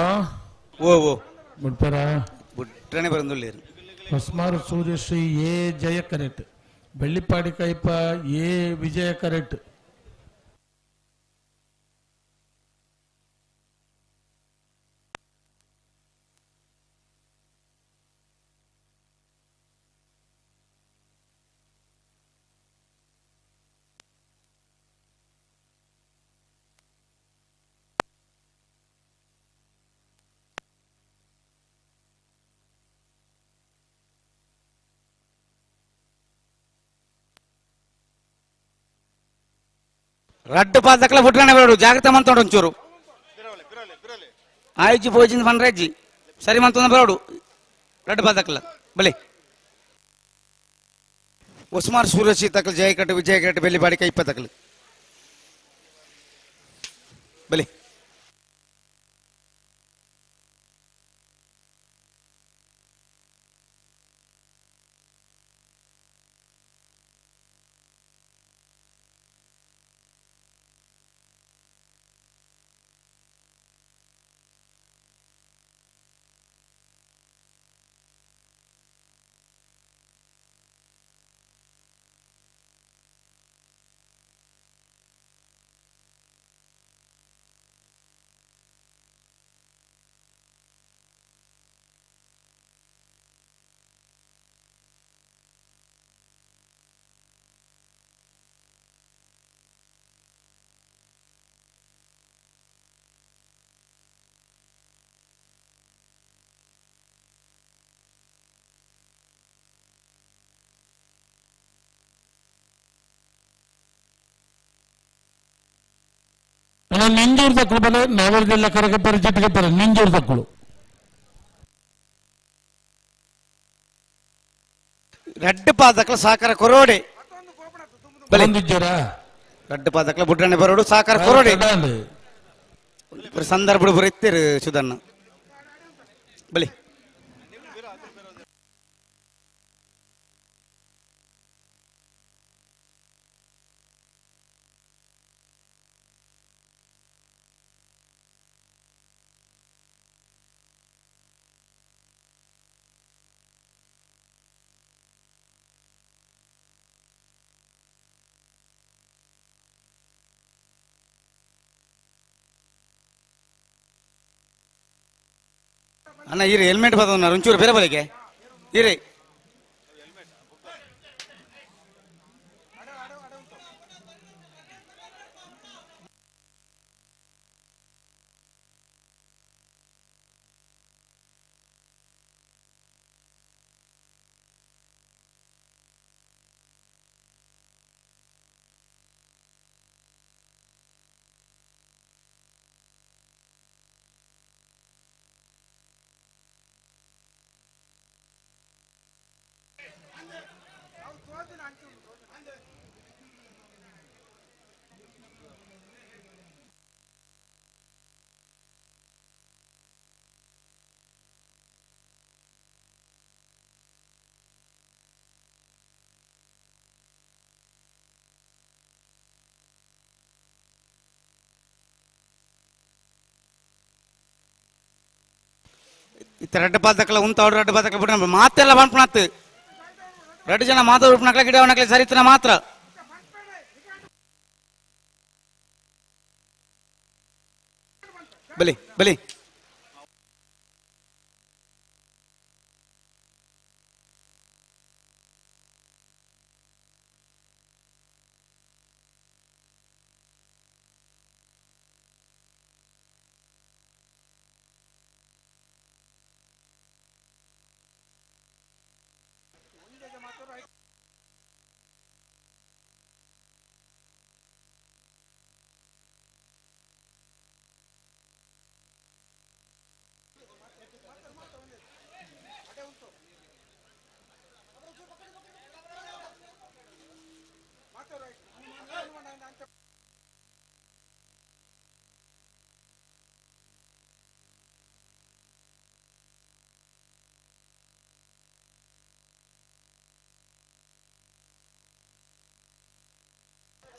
ಓ ಓ ಬುಡ್ಪರ ಬುಡ್ರನೆ ಬರಂದುಳ್ಳೇರು Hosmaru Suryashree A Jaya correct Bellippadi Kaipa A Vijaya correct ರಡ್ಡು ಪಾದಕ್ಲ ಬುಟ್ರನೆ ಬರೋಡು ಜಾಗ್ರತೆ ಮಂತೋಡು ಒಂಚೂರು ಆಯ್ಜಿ ಪೋಜಿಂದ ಪನ್ರೆಜ್ಜಿ ಸರಿ ಮಂತೊಂದು ಬರೋಡು ರಡ್ಡು ಪಾದಕ್ಲ ಬಲೆ ಉಸ್ಮಾನ್ ಸೂರ್ಯಶಿ ತಕಲ್ ಜಯಕಟ್ಟು ವಿಜಯಕಟ್ಟು ಬೆಳ್ಳಿಪಾಡಿ ಕೈಪ್ಪ ತಕಲ್ ಬಲೆ ನಿಂಜೂರು ತಕ್ಕಳು ಬಲೆ ನಾವರ್ಗೆಲ್ಲ ಕರಗಪ್ಪರೆ ಚಿಟ್ಟಿಗಪ್ಪರೆ ನಿಂಜೂರು ತಕ್ಕಳು ರಡ್ಡು ಪಾದಕ್ಲ ಸಾಕರ ಕೊರೋಡೆ ಬಲೆ ರಡ್ಡು ಪಾದಕ್ಲ ಬುಡ್ರನೆ ಬರೋಡು ಸಾಕರ ಕೊರೋಡೆ ಸಂದರ್ಭ ಬರುತ್ತೀರಿ ಸುಧನ್ನ ಬಲಿ ಅಣ್ಣ ಇರಿ ಹೆಲ್ಮೆಟ್ ಬದವನಾರು ಒಂಚೂರು ಬೇರೆ ಬಲಿಗೆ ಇರಿ ಇತ್ತ ರಡ್ಡು ಪಾದಕ್ಲ ಉಂತಾವ್ರು ರಡ್ಡು ಪಾದಕ್ಲ ಬಿಟ್ರೆ ಮಾತೆಲ್ಲ ಬಂದ್ಪಣಾತ್ ರಡ್ಡು ಜನ ಮಾತಾಡ್ನಕ್ಲ ಗಿಡ ಅವನಕ್ಲೆ ಸರಿತನ ಮಾತ್ರ ಬಲಿ ಬಲಿ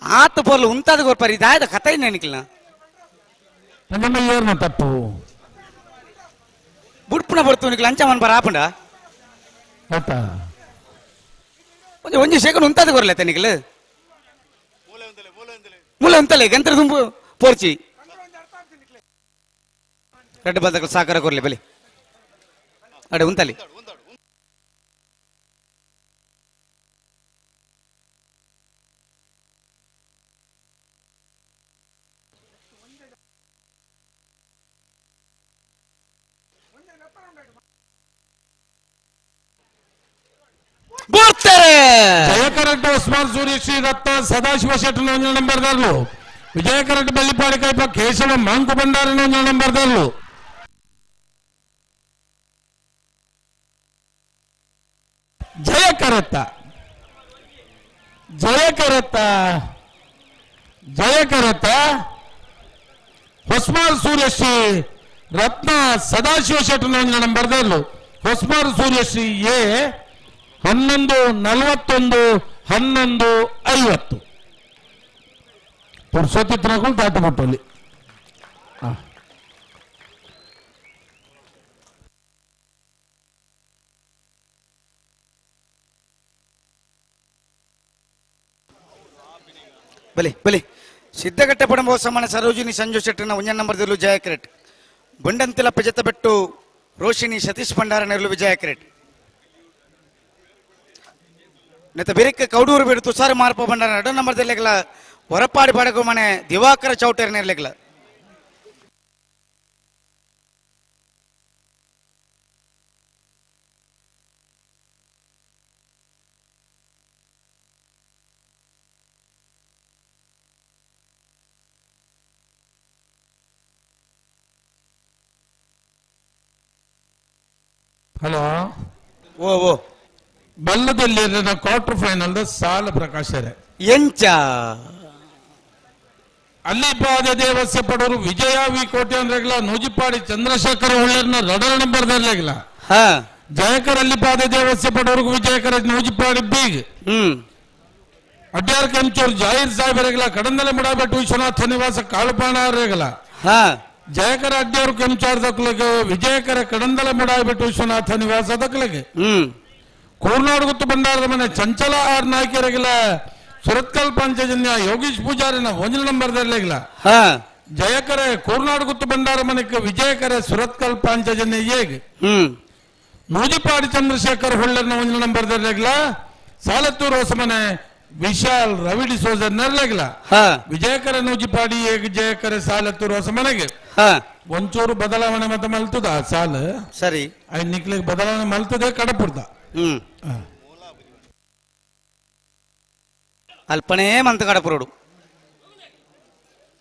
ಆತ ಪೊರ್ಲು ಉಂತಾದ ಗೊರ್ಪರಿ ಇದಾಯದ ಕಥೆ ನೆನಕಿಲ್ಲ ಏರ್ನ ತಪ್ಪು ಬುಡ್ಪುನ ಬರ್ತು ನಿಕ್ಲ ಅಂಚ ಮನ್ ಬರ ಆಪುಂಡ ಆತಾ ಒಂಜಿ ಒಂಜಿ ಸೆಕೆಂಡ್ ಉಂತಾದ ಗೊರ್ಲೆ ನಿಕ್ಲ ಮೂಲೆ ಉಂತಲೆ ಗಂತ್ರ ತುಂಬು ಪೋರ್ಚಿ ರಡ್ಡು ಬದಕ ಸಾಕರ ಕೊರ್ಲೆ ಬಲಿ ಅಡೆ ಉಂತಲಿ ಬರ್ತಾರೆ ಜಯಕರಡ್ಡ ಉಸ್ಮಾನ್ ಸೂರ್ಯ ಶ್ರೀ ರತ್ನ ಸದಾಶಿವ ಶೆಟ್ಟರ್ ನಂಬರ್ದಾರ್ಲು ವಿಜಯಕರಟ್ ಬೆಳ್ಳಿಪಾಡಿ ಕೈಪ ಕೇಶವ ಮಾಂಕು ಭಂಡಾರನ ಒಂಜಿ ನಂಬರ್ ದಲ್ಲು. ಜಯಕರತ್ತ ಜಯಕರತ್ತ ಜಯಕರತ್ತ ಹೊಸ್ಮಾರ್ ಸೂರ್ಯಶ್ರೀ ರತ್ನ ಸದಾಶಿವ ಶೆಟ್ಟನ ಒಂಜಿ ನಂಬರ್ ದಲ್ಲು. ಹೊಸ್ಮಾರ್ ಸೂರ್ಯಶ್ರೀ ಎ 11:41 11:50. ಪುರ್ಸೊತ್ತಿತ್ರಗಳು ದಾಟುಬಿಟ್ಟಲ್ಲಿ. ಬಲಿ ಬಲಿ ಸಿದ್ಧಗಟ್ಟೆ ಪಡಂಬ ಸಮಾನ ಸರೋಜಿನಿ ಸಂಜು ಶೆಟ್ಟಿನ ಒಂಜ ನಂಬರ್ ದಿಲ್ಲು ಜಯ ಕ್ರೆಟ್. ಬಂಡಂತಿಲ ಪೆಜತ ಬೆಟ್ಟು ರೋಶಿನಿ ಸತೀಶ್ ಭಂಡಾರ ನೆರಳು ವಿಜಯ ಕ್ರೆಟ್. ನೆತ್ತ ಬೆರಿಕ ಕೌಡೂರು ಬೇಡು ತುಷಾರ ಮಾರ್ಪ ಭಂಡಾರ ಎರಡು ನಂಬರ್ ದಿಲ್ಲೆಗಲ ಹೊರಪಾಡಿ ಬಾಡಗು ಮನೆ ದಿವಾಕರ ಚೌಟೇರ್ ನೆರಲೆಗಲ. ಹಲೋ ಓ ಓ ಬಲ್ಲದಲ್ಲಿ ಕ್ವಾರ್ಟರ್ ಫೈನಲ್ ಸಾಲ ಪ್ರಕಾಶರೇ ಎಂಚ ಅಲ್ಲಿ ಪಾದ ದೇವಸ್ಯ ಪಡೋರು ವಿಜಯ ವಿ ಕೋಟೆ ಅಂದ್ರೆಗಿಲ್ಲ ನೂಜಿಪಾಡಿ ಚಂದ್ರಶೇಖರ್ ಉಳ್ಳರ್ನ ರಡರ್ ನಂಬರ್ ದರ್ಲೆಗಿಲ್ಲ. ಜಯಕರ್ ಅಲ್ಲಿ ಪಾದ ದೇವಸ್ಯ ಪಡೋರ್ಗು ವಿಜಯಕರ ನೂಜಿಪಾಡಿ ಬೀಗ್. ಅಡ್ಯಾರ್ ಕೆಂಚೂರು ಜಾಹೀರ್ ಸಾಹೇಬರಿಗಿಲ್ಲ ಕಡಂದಲೆ ಮುಡಾಬೆಟ್ಟು ವಿಶ್ವನಾಥ ನಿವಾಸ ಕಾಳುಪಾಣ ಅವರಿಗಿಲ್ಲ. ಜಯಕರ ಅಡ್ಡಿಯವರು ಕೆಂಚಾರ್ ದಕ್ಲಗೆ ವಿಜಯಕರ ಕಡಂದಲ ಮುಡಾಬಿಟ್ಟು ವಿಶ್ವನಾಥ ನಿವಾಸ ದಕ್ಲಗೆ. ಕೋರ್ನಾಡು ಗುತ್ತು ಭಂಡಾರದ ಮನೆ ಚಂಚಲ ಆರ್ ನಾಯ್ಕರಿಗಿಲ್ಲ ಸುರತ್ಕಲ್ ಪಂಚಜನ್ಯ ಯೋಗೀಶ್ ಪೂಜಾರಿನ ಒಂಜಿ ನಂಬರ್ ದರ್ಲೆಗಿಲ್ಲ. ಜಯಕರ ಕೋರ್ನಾಡು ಗುತ್ತು ಭಂಡಾರ ಮನೆಗೆ ವಿಜಯಕರ ಸುರತ್ಕಲ್ ಪಾಂಚಜನ್ಯ ಏಗ್. ನೂಜಿಪಾಡಿ ಚಂದ್ರಶೇಖರ್ ಹೊಳ್ಳರ್ನ ಒಂಜಿ ನಂಬರ್ ದರ್ಲೆಗಿಲ್ಲ. ಸಾಲತ್ತೂರು ಹೊಸಮನೆ ವಿಶಾಲ್ ರವಿ ಡಿಸೋಜರ್ ನೆರಲಾಗಿಲ್ಲ. ವಿಜಯಕರ ನೂಜಿಪಾಡಿ ಏಗ್ ಜಯಕರ ಸಾಲತ್ತೂರು ಹೊಸಮನೆಗೆ. ಒಂಚೂರು ಬದಲಾವಣೆ ಮತ್ತೆ ಮಲ್ತದ ಸಾಲ ಸರಿ ನಿಕ್ಲಿಗೆ ಬದಲಾವಣೆ ಮಲ್ತದೆ ಕಡಪುರ್ದ. ಅಲ್ಪನೇ ಮಂತ ಕಡಪುರೋಡು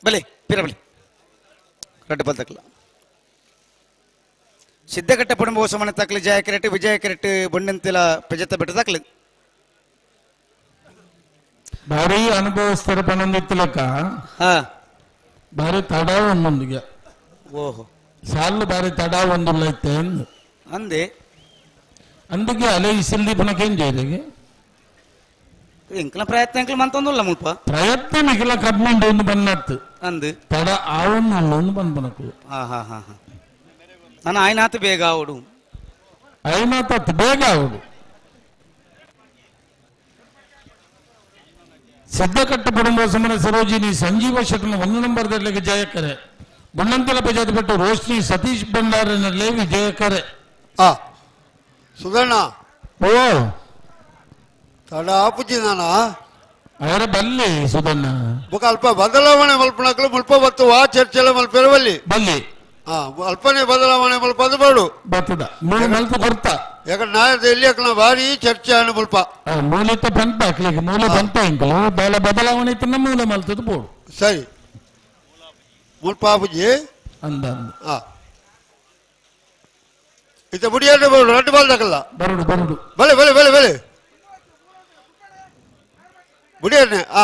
ಬಲೆ ಪಿರ ಬಲಿ ರಡ್ಡು ಬಲ್ತಕ್ಲ ಸಿದ್ಧಗಟ್ಟೆ ಪುಣಂಬ ಹೊಸಮನೆ ತಕ್ಲಿ ಜಯ ಕೆರೆಟ್ ವಿಜಯ ಕೆರೆಟ್ ಬೊಂಡಂತಿಲ ಪೆಜತ್ತ ಬೆಟ್ಟ ತಕ್ಲಿ. ಭಾರಿ ಅನುಭವಸ್ಥರ ಪಣಂದಿತ್ತಲಕ್ಕ ಭಾರಿ ತಡ ಒಂದೊಂದಿಗೆ. ಓಹೋ ಸಾಲು ಭಾರಿ ತಡ ಒಂದುಲ್ಲ ಐತೆ ಅಂದೆ ಅಂದಿಗೆ ಅಲೆ ಇಸಿಲ್ದಿ ಪಣಕೇನ್ ಜೈಲಿಗೆ ಎಂಕಲ ಪ್ರಯತ್ನ ಎಂಕಲ ಮಂತೊಂದುಲ್ಲ ಮುಲ್ಪ ಪ್ರಯತ್ನ ಮಿಗಿಲ ಕಬ್ಬಿಂಡು ಒಂದು ಬನ್ನತ್ತು ಅಂದು ತಡ ಆವೊಂದು ಒಂದು ಬಂದ್ ಬನಕು. ಹಾ ಹಾ ಹಾ ಹಾ ನಾನು ಆಯ್ನಾತು ಬೇಗ ಆವಡು ಆಯ್ನಾತ ಬೇಗ ಆವಡು. ಸಿದ್ಧಕಟ್ಟ ಕುಟುಂಬ ಸಮನ ಸರೋಜಿನಿ ಸಂಜೀವ ಶೆಟ್ಟನ ಒಂದು ನಂಬರ್ ದರ್ಲೆಗೆ ಜಯಕರೆ. ಬಣ್ಣಂತಲ ಪಂಚಾಯತ್ ಪಟ್ಟು ರೋಶ್ನಿ ಸತೀಶ್ ಭಂಡಾರನಲ್ಲಿ ವಿಜಯಕರೆ. ಸುಧಣ್ಣ ಓ ತಡ ಆಪುಜಿ ನಾನ ಅವರ ಬಲ್ಲಿ ಸುಧಣ್ಣ ಬೊಕ ಅಲ್ಪ ಬದಲಾವಣೆ ಮಲ್ಪಣಕ್ಲು ಮುಲ್ಪ ಬತ್ತು ವಾ ಚರ್ಚೆಲ ಮಲ್ಪೆರ ಬಲ್ಲಿ ಬಲ್ಲಿ ಅಲ್ಪನೇ ಬದಲಾವಣೆ ಮಲ್ಪ ಅದು ಬೇಡು ಬರ್ತದ ಮೂಲ ಮಲ್ಪ ಕೊರ್ತ ಯಾಕಂದ್ರೆ ನಾ ಎಲ್ಲಿ ಯಾಕನ ಭಾರಿ ಚರ್ಚೆ ಅನ್ನು ಮುಲ್ಪ ಮೂಲಿತ ಬಂತ ಅಕ್ಲಿಗೆ ಮೂಲ ಬಂತ ಇಂಕಲು ಬೇಳೆ ಬದಲಾವಣೆ ಇತ್ತು ಮೂಲ ಮಲ್ತದ ಬೋಡು ಸರಿ ಮುಲ್ಪ ಆಪುಜಿ ಅಂದ ಇತ್ತ ಬುಡಿಯಾಡ ಬೋಡು ರಡ್ಡು ಬಾಲ್ ದಕಲ್ಲ ಬರುಡು ಬರುಡು ಬಲೆ ಬಲೆ ಬಲೆ ಬಲೆ ಬುಡಿಯಾಡನೆ ಆ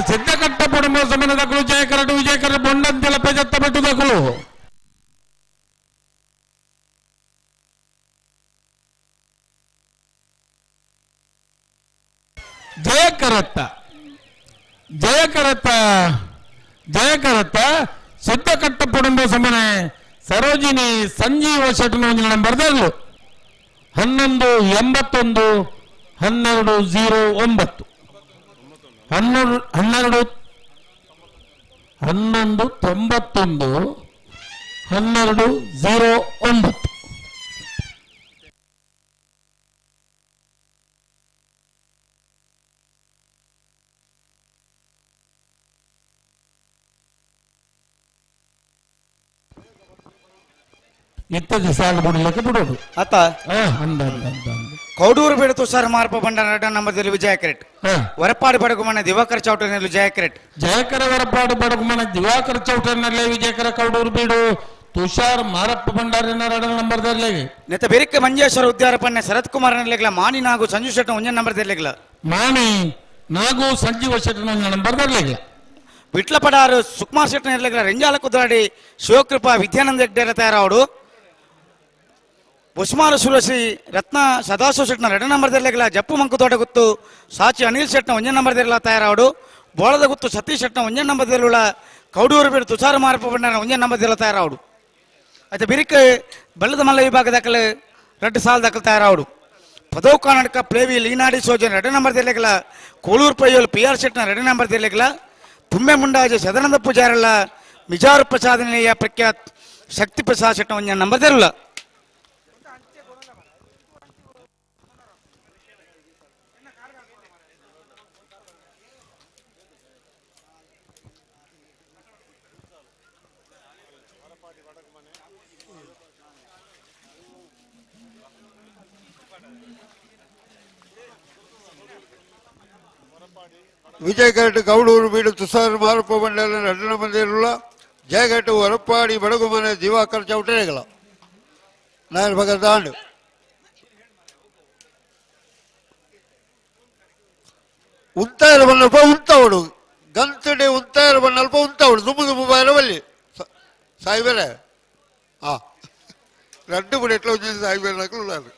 ಸಿದ್ಧಕಟ್ಟ ಪಡುವ ಸಮನದಕಲು ಜಯಕರಡು ವಿಜಯಕರ ಬೊಂಡಂತೆಲ ಪೆಜತ್ತ ಬೆಟ್ಟುದಕಲು ಜಯಕರತ್ತ ಜಯಕರತ್ತ ಜಯಕರತ್ತ ಸಿದ್ಧಕಟ್ಟ ಪಡುವ ಸಮನೆ ಸರೋಜಿನಿ ಸಂಜೀವ ಶೆಟ್ಟನ ಒಂಜಿ ನಂಬರ್ ದರ್ಲು 11 81 12 09 12 11 91 12 09. ಇತ್ತದ ಸಾಲ ಬಿಡಲಿಕ್ಕೆ ಬಿಡೋದು ಅತ್ತ ಕೌಡೂರು ಬೇಡ ತುಷಾರ್ ಮಾರ್ಪ ಬಂಡ ನಂಬರ್ದಲ್ಲಿ ವಿಜಯ ಕ್ರೆಟ್ ವರಪಾಡು ಬಡಗುಮನ ದಿವಾಕರ್ ಚೌಟನಲ್ಲಿ ಜಯ ಕ್ರೆಟ್ ಜಯಕರ ವರಪಾಡು ಬಡಗುಮನ ದಿವಾಕರ್ ಚೌಟನಲ್ಲೇ ವಿಜಯಕರ ಕೌಡೂರು ಬೀಡು ತುಷಾರ್ ಮಾರಪ್ಪ ಭಂಡಾರಿನ ನಂಬರ್ದಲ್ಲಿ ನೆತ್ತ ಬೆರಿಕೆ ಮಂಜೇಶ್ವರ ಉದ್ಯಾರ ಪನ್ನೆ ಶರತ್ ಕುಮಾರ್ ನೆಲೆಗ್ಲ ಮಾಣಿ ನಾಗು ಸಂಜು ಶೆಟ್ಟ ಒಂಜ ನಂಬರ್ದಲ್ಲಿ ಮಾಣಿ ನಾಗು ಸಂಜೀವ ಶೆಟ್ಟನ ನಂಬರ್ದಲ್ಲಿ ವಿಟ್ಲಪಡಾರು ಸುಕುಮಾರ್ ಶೆಟ್ಟನ ನೆಲೆಗ್ಲ ರೆಂಜಾಲ ಕುದ್ರಾಡಿ ಶಿವಕೃಪಾ ವಿದ್ಯಾನಂದ ಹೆಗ್ಡೆರ ತಯಾರಾವಡು ಉಸ್ಮಾನ ಸುರಶ್ರೀ ರತ್ನ ಸದಾಶಿವ ಶೆಟ್ನ ಎರಡು ನಂಬರ್ದಲ್ಲಿಲ್ಲ ಜಪ್ಪು ಮಂಕು ತೋಟ ಗುತ್ತು ಸಾಚಿ ಅನಿಲ್ ಶೆಟ್ನ ಒಂಜೇ ನಂಬರ್ದಲ್ಲ ತಯಾರಾವಡು ಬೋಳದ ಗುತ್ತು ಸತೀಶ್ ಶೆಟ್ನ ಒಂಜೇ ನಂಬರ್ದಲ್ಲ ಕೌಡೂರು ಬೀಡು ತುಷಾರ ಮಾರಪ್ಪ ಬಂಡಾರ ಒಂಜೇ ನಂಬರ್ದಲ್ಲ ತಯಾರಾವಡು అయితే ಬಿರಿಕ್ ಬೆಳ್ಳದ ಮಲ್ಲ ವಿಭಾಗ ದಾಖಲೆ రెండు ಸಾಲ ದಾಖಲು ತಯಾರಾವಡು ಪದವು ಕರ್ನಾಟಕ ಪ್ಲೇವಿ ಲೀನಾಡಿ ಸೋಜನ್ ಎರಡು ನಂಬರ್ದಲ್ಲಿಲ್ಲ ಕೋಳೂರು ಪೈಯೋಲು ಪಿ ಆರ್ ಶೆಟ್ನ ಎರಡು ನಂಬರ್ದಲ್ಲಿಲ್ಲ ತುಂಬೆ ಮುಂಡಾಜೆ ಸದಾನಂದ ಪೂಜಾರಲ್ಲ ಮಿಜಾರು ಪ್ರಸಾದನೆಯ ಪ್ರಖ್ಯಾತ್ ಶಕ್ತಿ ಪ್ರಸಾದ್ ಶೆಟ್ನ ಒಂಜೇ ನಂಬರ್ದಲ್ಲ. ವಿಜಯಘಾಟ್ ಗೌಡೂರು ಬೀಡು ತುಷಾರ್ ಮಾರಪ್ಪ ಮಂಡಲ ನಟನ ಮಂದಿರುಳ್ಳ ಜಯಘಾಟ್ ಹೊರಪಾಡಿ ಬಡಗುಮನೆ ದಿವಾಕರ್ ಚೌಟೇಗಳ ನಾಯರ್ ಭಗತ್ ದಾಂಡು ಉಂತಾಯರ ಬಣ್ಣಲ್ಪ ಉಂತಾವಡು ಗಂತಡೆ ಉಂತಾಯರ ಬಣ್ಣಲ್ಪ ಉಂತಾವಡು ದುಮ್ಮು ದುಮ್ಮು ಬಾರವಲ್ಲಿ ಸಾಯಿಬೇರೆ ಆ రెండు కూడా ఎట్లా వచ్చింది సాయిబేరు నాకు ఉన్నారు.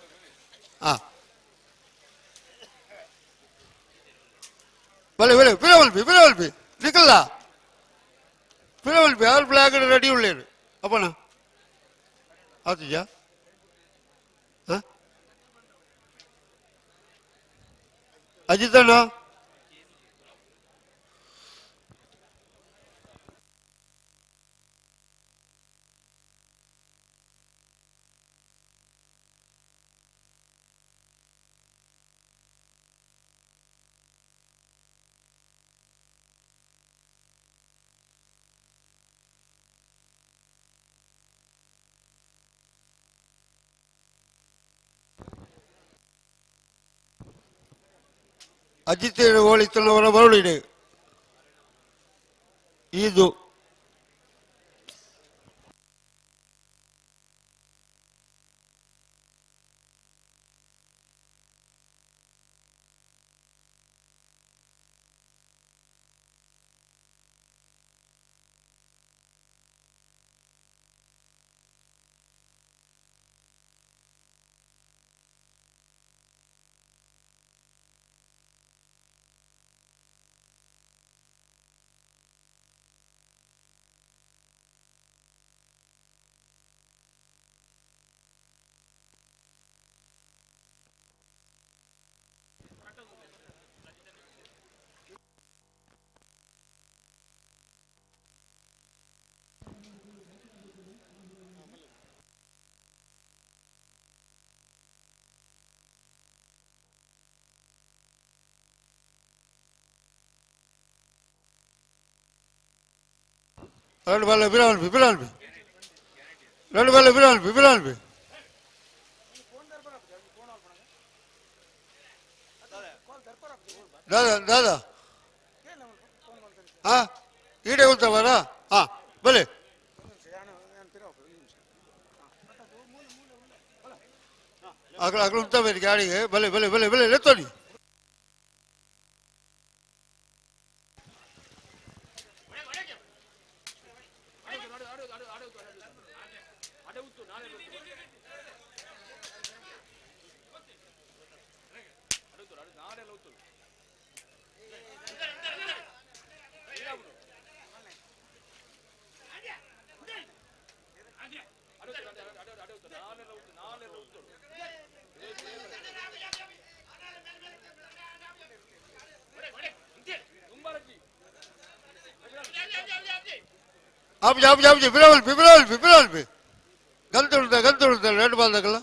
భలే భలే పిలవల్పి పిలవల్పి నికల్లా పిలవల్పి ఆల్ బ్లాక్ రెడీ ఉండలేరు అప్పనా ఆతుజా అజిత్ అన్న ಅಜಿತ್ ಹೋಳಿತನವರ ಬರುಳಿದೆ ಇದು రెండు బల్ల బిరాల్పి బిరాల్పి రెండు బల్ల బిరాల్పి బిరాల్పి దాదా దాదా ఈడే ఉంటావారా భలే అక్కడ అక్కడ ఉంటా మీరు గాడికి భలే భలే భలే భలే లేతోని ಆಪುಜಿ ಆಪುಜಿ ಆಪುಜಿ ಬಿರವಲ್ಪಿ ಬಿರವಲ್ಪಿ ಬಿರವಲ್ಪಿ ಗಂತುಡುತ್ತ ಗಂತುಡುತ್ತ ರೆಡ್ ಬಾಲ್ ದಕಲ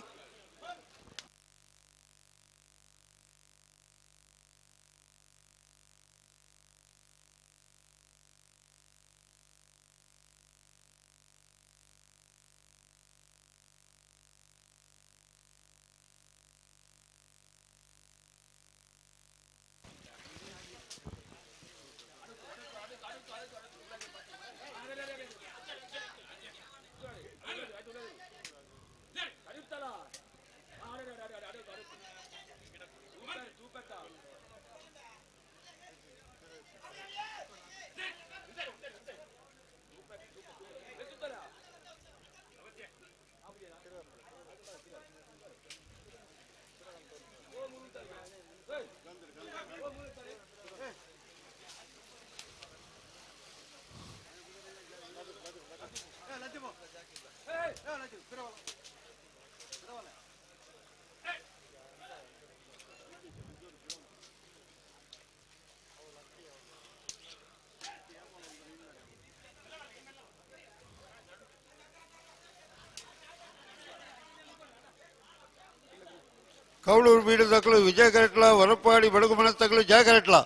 ಕೌಳೂರು ಬೀಡು ತಕ್ಕಲು ವಿಜಯ ಕರೆಟ್ಲ ವರಪಾಡಿ ಬಡಗುಮನ ತಕ್ಕಲು ಜಯ ಕರೆಟ್ಲ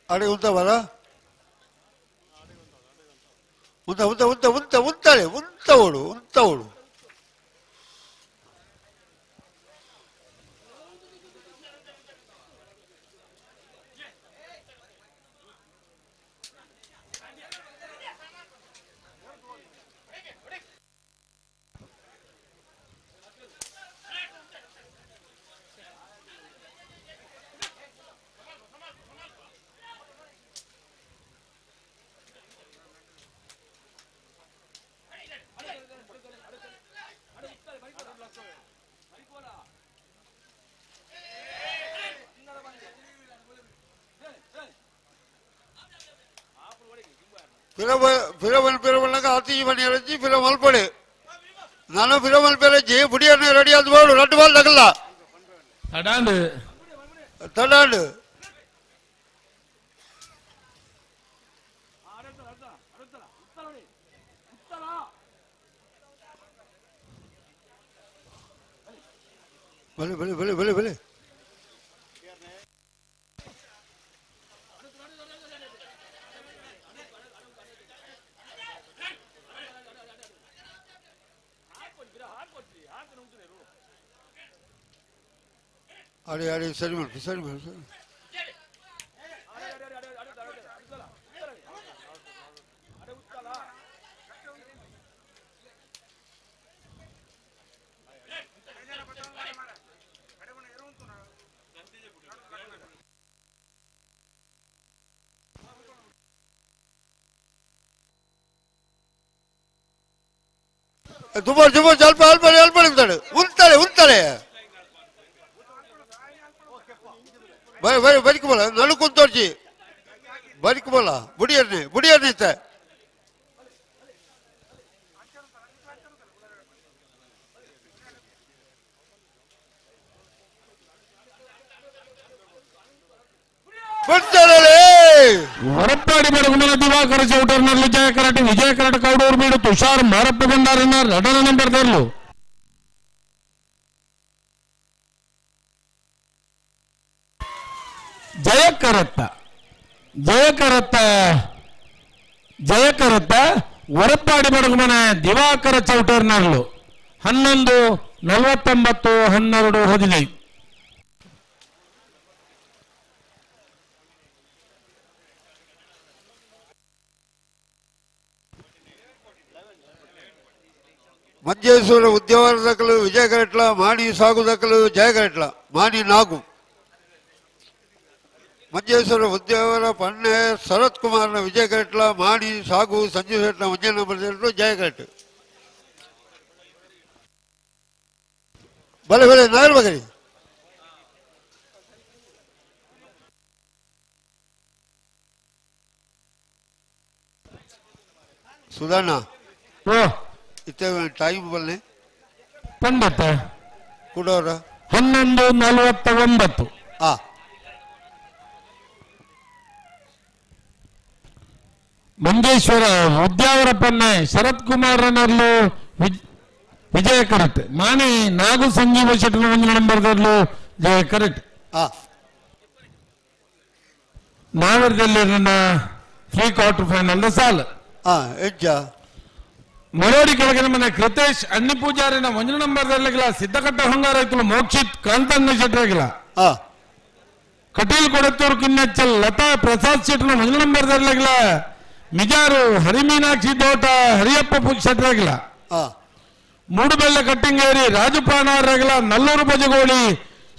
ಅಡೆ ಉಂತ ಬರ ಉಂತ ಉಂತ ಉಂತ ಉಂತ ಉಂತಾಳೆ ಉಂತ ಓಡು ಉಂತ ಓಡು ಫಿರವನ್ ಫಿರವನ್ನಾಗ ಆತಿ ಮಣಿ ಅರಜಿ ಫಿರ ಮಲ್ಪಡೆ ನಾನು ಫಿರವನ್ ಪೆರಜಿ ಬುಡಿಯನ್ನ ರೆಡಿ ಆದ ಬೋಡು ರಡ್ಡು ಬಾಲ್ ತಗಲ್ಲ ತಡಾಂಡು ತಡಾಂಡು ಬಲೆ ಬಲೆ ಬಲೆ ಬಲೆ ಬಲೆ ಅರೆ ಅರೆ ಸರಿ ಮಾಡಿ ಸರಿ ಮಾಡಿ ಸರಿ ತುಮಾರು ತುಮಾರು ಸ್ವಲ್ಪ ಅಲ್ಪ ಅಲ್ಪ ಉಂತಾಳೆ ಉಂತಾಳೆ ಉಂತಾಳೆ ಬರಿ ಬರಿ ಬರಿಕು ಬೋಲ ನಡುಕು ತೋರಿಸಿ ಬರಿಕು ಬೋಲ ಬುಡಿಯರ್ನಿ ಬುಡಿಯರ್ನಿ ಇತ್ತೆ ಹೊರಪಾಡಿ ಬಡಗುಮನ ದಿವಾಕರ ಚೌಟರ್ನಲ್ಲಿ ಜಯ ಕರಾಟೆ ವಿಜಯ ಕರಾಟೆ ಕೌಡೂರು ಬೀಡು ತುಷಾರ್ ಮಾರಪ್ಪ ಭಂಡಾರನ್ನ ರಡನ ನಂಬರ್ ತರಲು ಜಯಕರತ್ತ ಜಯಕರತ್ತ ಜಯಕರತ್ತ ಹೊರಪಾಡಿ ಬಡಗುಮನ ದಿವಾಕರ ಚೌಟರ್ನರ್ಲು 11 49 12 15. ಮಂಜೇಶ್ವರ ಉದ್ಯಾವರ ದಕ್ಕಲು ವಿಜಯ ಕರೆಟ್ಲ ಮಾಣಿ ಸಾಗು ದಕ್ಕಲು ಜಯ ಕರೆಟ್ಲ ಮಾಣಿ ನಾಗು. ಮಂಜೇಶ್ವರ ಉದ್ಯಾವರ ಪನ್ನೆ ಶರತ್ ಕುಮಾರ್ನ ವಿಜಯ ಕರೆಟ್ಲ ಮಾಣಿ ಸಾಗು ಸಂಜೀವ್ ಶೆಟ್ನ ಒಂಜೇ ನಂಬರ್ ಜಯ ಕರೆಟ್. ಬಲೆ ಬಲೆ ನಾಯರ್ ಬಗರಿ. ಸುಧಾರಣ ಇತ್ತೆ ಟೈಮ್ ಬಲ್ಲೆ ಪಂಡತ್ತ ಕುಡೋರ 11:49. ಮಂಜೇಶ್ವರ ಉದ್ಯಾವರ ಪನ್ನೆ ಶರತ್ ಕುಮಾರನಲ್ಲೂ ವಿಜಯ ಕರೆಕ್ಟ್. ಮಾಣಿ ನಾಗು ಸಂಜೀವ ಶೆಟ್ಟನ ಒಂದು ನಂಬರ್ದಲ್ಲೂ ಜಯ ಕರೆಕ್ಟ್. ನಾವರದಲ್ಲಿ ನನ್ನ ಪ್ರೀ ಕ್ವಾರ್ಟರ್ ಫೈನಲ್ ಸಾಲು. ಮರೋಡಿ ಕೆಳಗಿನ ಮನೆ ಕೃತೇಶ್ ಅಣ್ಣಿ ಪೂಜಾರಿನ ಒಂದು ನಂಬರ್ದಲ್ಲಿಲ್ಲ ಸಿದ್ದಕಟ್ಟ ಹೊಂಗಾರ ಮೋಕ್ಷಿತ್ ಕಾಂತಣ್ಣ ಶೆಟ್ಟರಾಗಿಲ್ಲ. ಕಟೀಲ್ ಕೊಡತ್ತೂರು ಕಿನ್ನಚ್ಚಲ್ ಲತಾ ಪ್ರಸಾದ್ ಶೆಟ್ಟನ ಒಂದು ನಂಬರ್ದಲ್ಲಿಲ್ಲ ಮಿಜಾರು ಹರಿಮೀನಾಕ್ಷಿ ದೋಟ ಹರಿಯಪ್ಪ ಶೆಟ್ಟರಾಗಿಲ್ಲ. ಮೂಡುಬೆಳ್ಳ ಕಟ್ಟಿಂಗೇರಿ ರಾಜುಪಾನಾರಗಿಲ ನಲ್ಲೂರು ಬಜಗೋಳಿ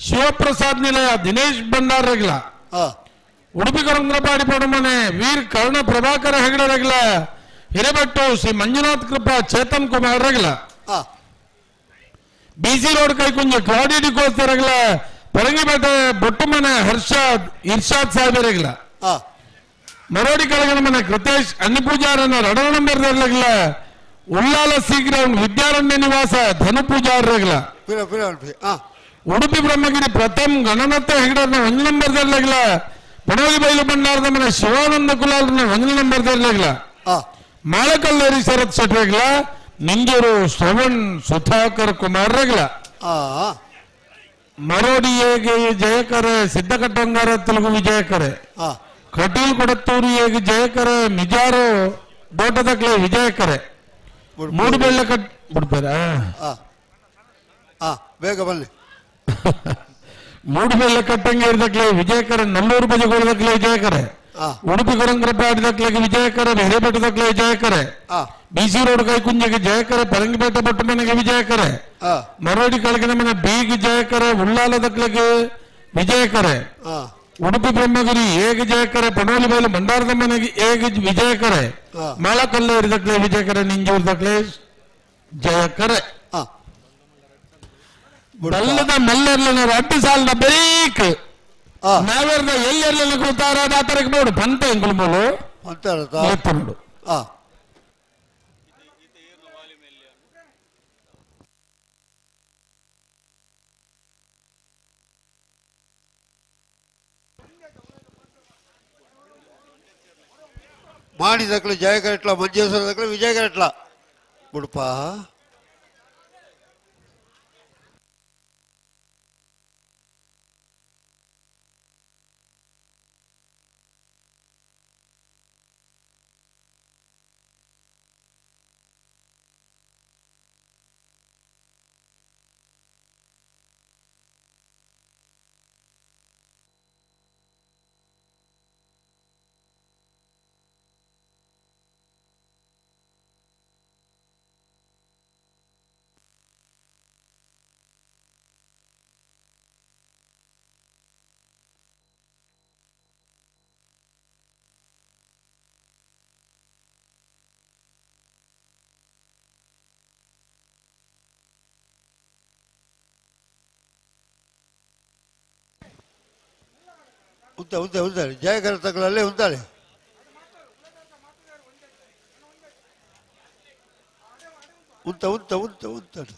ಶಿವಪ್ರಸಾದ್ ನಿಲಯ ದಿನೇಶ್ ಭಂಡಾರಗಿಲ. ಉಡುಪಿ ಕೊರಂಗ್ರಪಾಡಿ ಪಡುಮನೆ ವೀರ್ ಕರ್ಣ ಪ್ರಭಾಕರ ಹೆಗಡೆರಗಿಲ ಹಿರೇಬಟ್ಟು ಶ್ರೀ ಮಂಜುನಾಥ್ ಕೃಪಾ ಚೇತನ್ ಕುಮಾರ್ ರಗಿಲ. ಬಿಸಿ ರೋಡ್ ಕೈಕುಂಜ ಕ್ಲಾಡಿ ಡಿಕೋಸ್ತರಗಿಲ ಪರಂಗಿಪೇಟೆ ಬೊಟ್ಟುಮನೆ ಹರ್ಷಾದ್ ಇರ್ಷಾದ್ ಸಾಹೇಬರಗಿಲ. ಮರೋಡಿ ಕೆಳಗಿನ ಮನೆ ಕೃತೇಶ್ ಅನ್ನಿ ಪೂಜಾರನ ರಡ ನಂಬರ್ದರ್ಲಗಿಲ ಉಳ್ಳಾಲ ಸಿ ಗ್ರೌಂಡ್ ವಿದ್ಯಾರಣ್ಯ ನಿವಾಸ ಧನು ಪೂಜಾರಗಿಲ. ಉಡುಪಿ ಬ್ರಹ್ಮಗಿರಿ ಪ್ರಥಮ್ ಗಣನತ್ತ ಹೆಗಡರ್ನ ಒಂದು ನಂಬರ್ದರ್ಲಗಿಲ ಪಡೋಲಿ ಬೈಲು ಭಂಡಾರದ ಮನೆ ಶಿವಾನಂದ ಕುಲಾಲ್ನ ಒಂದು ನಂಬರ್ದರ್ಲಗಿಲ ಮಾಳಕಲ್ಲೇರಿ ಶರತ್ ಶೆಟ್ಟರಗಿಲ ನಿಂಜೂರು ಶ್ರವಣ್ ಸುಧಾಕರ್ ಕುಮಾರ್ ರಗಿಲ. ಮರೋಡಿಯೇಗೆ ಜಯಕರೆ ಸಿದ್ದಕಟ್ಟಂಗಾರ ತೆಲುಗು ವಿಜಯಕರೆ. ಕಟೀಲ್ ಕೊಡತ್ತೂರು ಏಗೆ ಜಯಕರೆ ಮಿಜಾರು ದೋಟದಕ್ಲೆ ವಿಜಯಕರೆ. ಮೂಡುಬೆಳ್ಳ ಕಟ್ ಬಿಡ್ಬೇರ ಬೇಗ ಬನ್ನಿ. ಮೂಡುಬೆಳ್ಳ ಕಟ್ಟಂಗೇರಿದಕ್ಲೆ ವಿಜಯಕರೆ ನಲ್ಲೂರು ಬಜಗೋಳದಕ್ಲೆ ವಿಜಯಕರೆ. ಉಡುಪಿ ಕೊರಂಗ್ರಪಾಡಿದಕ್ಲೆಗೆ ವಿಜಯಕರೆ ಹಿರೇಬೆಟ್ಟದಕ್ಲೆ ವಿಜಯಕರೆ. ಬಿಸಿ ರೋಡ್ ಕೈಕುಂಜಿಗೆ ಜಯಕರೆ ಪರಂಗಿಪೇಟೆ ಬೊಟ್ಟಮನೆಗೆ ವಿಜಯಕರೆ. ಮರೋಡಿ ಕೆಳಗಿನ ಮನೆ ಬೀಗಿ ಜಯಕರೆ ಉಳ್ಳಾಲದಕ್ಲೆಗೆ ವಿಜಯಕರೆ. ಉಡುಪಿ ಬ್ರಹ್ಮಗಿರಿ ಏಗ ಜಯಕರೆ ಪಣೋಲಿ ಬೈಲು ಭಂಡಾರದ ಮನೆಗೆ ಏಗ ವಿಜಯಕರೆ. ಮಾಳಕಲ್ಲೇರಿದಕ್ಲೆ ವಿಜಯಕರೆ ನಿಂಜೂರ್ದಕ್ಲೆ ಜಯಕರೆ. ಬಲ್ಲದ ಮಲ್ಲೆರ್ಲನ ಅಡ್ಡಿ ಸಾಲಿನ ಬೇಕ್ ನಾವೆರ್ನ ಎಲ್ಲೆರ್ಲನ ಕೂತಾರ ಆತರಕ್ಕೆ ನೋಡು ಪಂತ ಎಂಗುಲು ಮೂಲು ನೋಡು. ಮಾಣಿ ದಕ್ಕಲು ಜಯ ಕರೆಟ್ಲ ಮಂಜೇಶ್ವರ ದಕ್ಕಲು ವಿಜಯ ಕರೆಟ್ಲ ಬುಡಪ್ಪ. ಉಂಟ ಉಂಟ ಉಂಟಾಳೆ ಜಯಕರ ತಗಳಲ್ಲೇ ಉಂಟಾಳೆ. ಉಂಟ ಉಂಟ ಉಂಟ ಉಂಟಾಳೆ.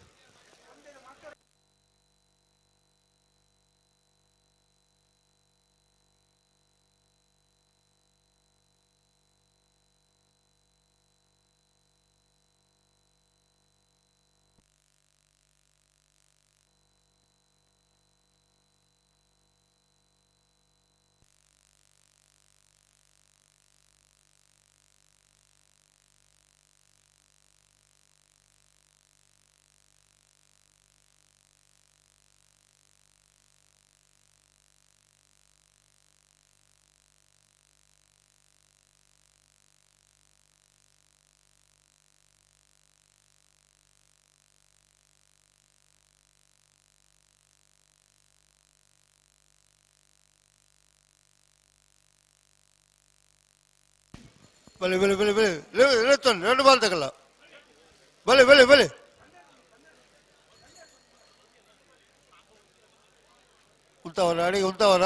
ಬಲೆ ಬಲೆ ಬಲೆ ಬಲೆ ಎರಡು ಬಾಲ್ ತಗಲ್ಲ ಬಲೆ ಬಲೆ ಬಲೆ ಉಂತಾವರ ಅಡಿಗೆ ಉಂತಾವರ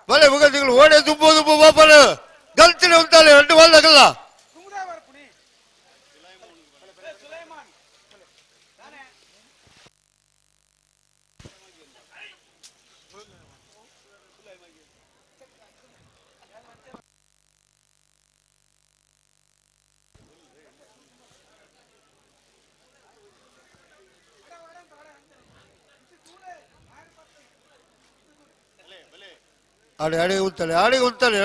ಬಲೆ ಮುಗದಿಗಳು ಓಡೆ ದುಂಬು ದುಂಬು ಬಾಪರು ಗಲ್ತಿನ ಉಂಟಾಲೆ ಎರಡು ಬಾಲ್ ತಗಲ್ಲ ಆಡಿ ಆಡಿ ಉಂತಾಳೆ ಆಡಿ ಉಂತಾಳೆ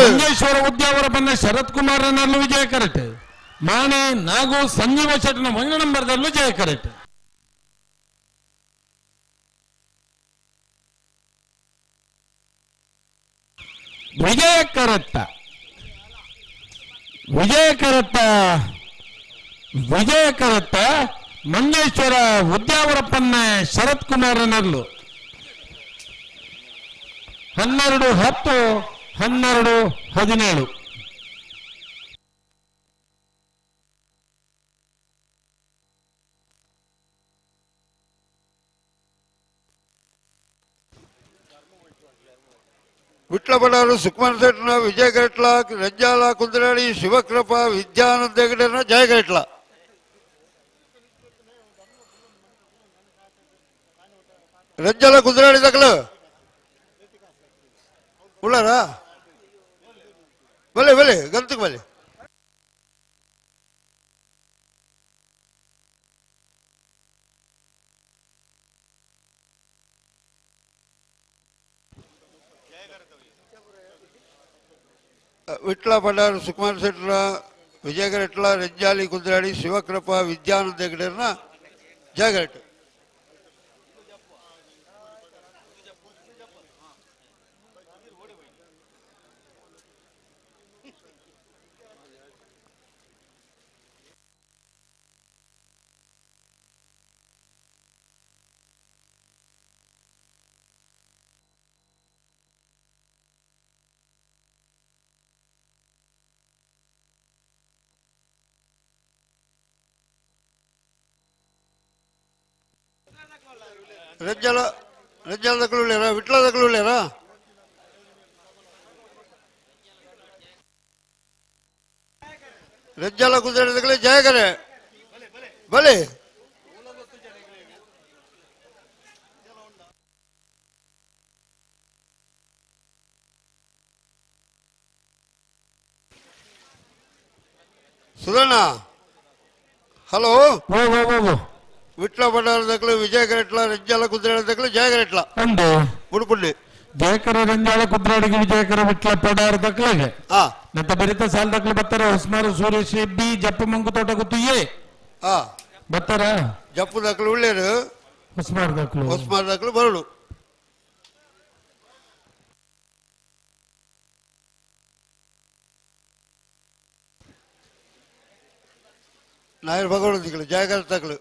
ಮಂಗೇಶ್ವರ ಉದ್ಯಾವರ ಬಂದ ಶರತ್ ಕುಮಾರ್ ನಲ್ಲೂ ವಿಜಯ ಕರೆಕ್ಟ್ ಮಾಣೆ ನಾಗು ಸಂಜೀವ ಶೆಟ್ಟನ ಒಂದನೇ ನಂಬರ್ದಲ್ಲೂ ಜಯ ಕರೆಕ್ಟ್. ವಿಜಯ ಕರತ್ತ ವಿಜಯ ಕರತ್ತ ವಿಜಯ ಕರತ್ತ ಮಂಗೇಶ್ವರ ಉದ್ಯಾವರಪ್ಪನ್ನ ಶರತ್ ಕುಮಾರನಲ್ಲೂ 12 10 12 17. ವಿಟ್ಲ ಬಡಾರು ಸುಕುಮಾರ್ ಶೆಟ್ಟನ ವಿಜಯ ಗಟ್ಲ ರಂಜಾಲ ಕುಂದ್ರಾಡಿ ಶಿವಕೃಪ ವಿದ್ಯಾನಂದ ಹೆಗಡೆನ ಜಯ ಗಟ್ಲ ರಂಜಾಲ ಕುಂದ್ರಾಡಿ ತಗಲು ಉಳ್ಳಾರ ಬಲೆ ಬಲೆ ಗಂತಕ್ಕೆ ಬಲೆ ವಿಟ್ಲ ಬಳ್ಳಾರು ಸುಕುಮಾರ್ ಶೆಟ್ಟರ ವಿಜಯಗರೆಟ್ಲ ರಂಜಾಲಿ ಕುಂದ್ರಾಡಿ ಶಿವಕೃಪ ವಿದ್ಯಾನಂದ ಹೆಗಡೆಯನ್ನ ಜಯಗರೆಟ್. ರಂಜಾಲ ರಂಜಾಲ ದಕ್ಕಲು ವಿಟ್ಲ ದಕ್ಕಲು ರಂಜಾಲ ಕುಂದ್ರಾಡಿ ದಕ್ಕಲೆ ಜಯಕರೆ ಬಲೆ ಸುಧಣ್ಣ ಹಲೋ ವಿಟ್ಲ ಬಳ್ಳಾರದಕ್ಕಲು ವಿಜಯ ಗರೆಟ್ಲ ರಂಜಾಲ ಕುದ್ರಾಡದಕ್ಕಲು ಜಯ ಗರೆಟ್ಲ ಒಂದು ಉಡುಪುಂಡಿ ಜಯಕರ ರಂಜಾಲ ಕುದ್ರಾಡಿಗೆ ವಿಜಯಕರ ವಿಟ್ಲ ಪಡಾರದಕ್ಕಲಿಗೆ ನಂತ ಬರಿತ ಸಾಲದಕ್ಕಲು ಬರ್ತಾರೆ ಹೊಸ್ಮಾರು ಸೂರ್ಯಶ್ರೀ ಬಿ ಜಪ್ಪು ಮಂಗುತೋಟ ಗುತ್ತು ಎ ಬರ್ತಾರ ಜಪ್ಪು ದಕ್ಕಲು ಉಳ್ಳೇರು ಹೊಸ್ಮಾರ್ದಕ್ಲು ಹೊಸ್ಮಾರ್ದಕ್ಲು ಬರಡು. ನಾಯರ್ ಭಗವಳು ಜಾಗ್ರತಗಳು.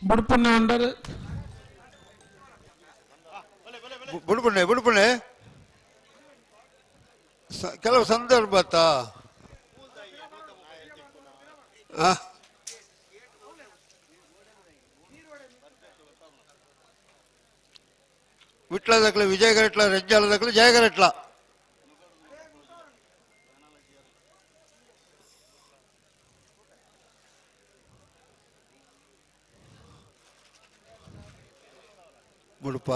ಬುಡ್ಪನ್ನೆ ಉಂಡರು ಬುಡ್ಪುಣೆ ಬುಡ್ಪುಣೆ ಕೆಲವು ಸಂದರ್ಭ ವಿಟ್ಲದಕ್ಲು ವಿಜಯಗರೆಟ್ಲ ರೆಜ್ಜಾಲದಕ್ಲು ಜಯಗರೆಟ್ಲ ಬುಡುಪ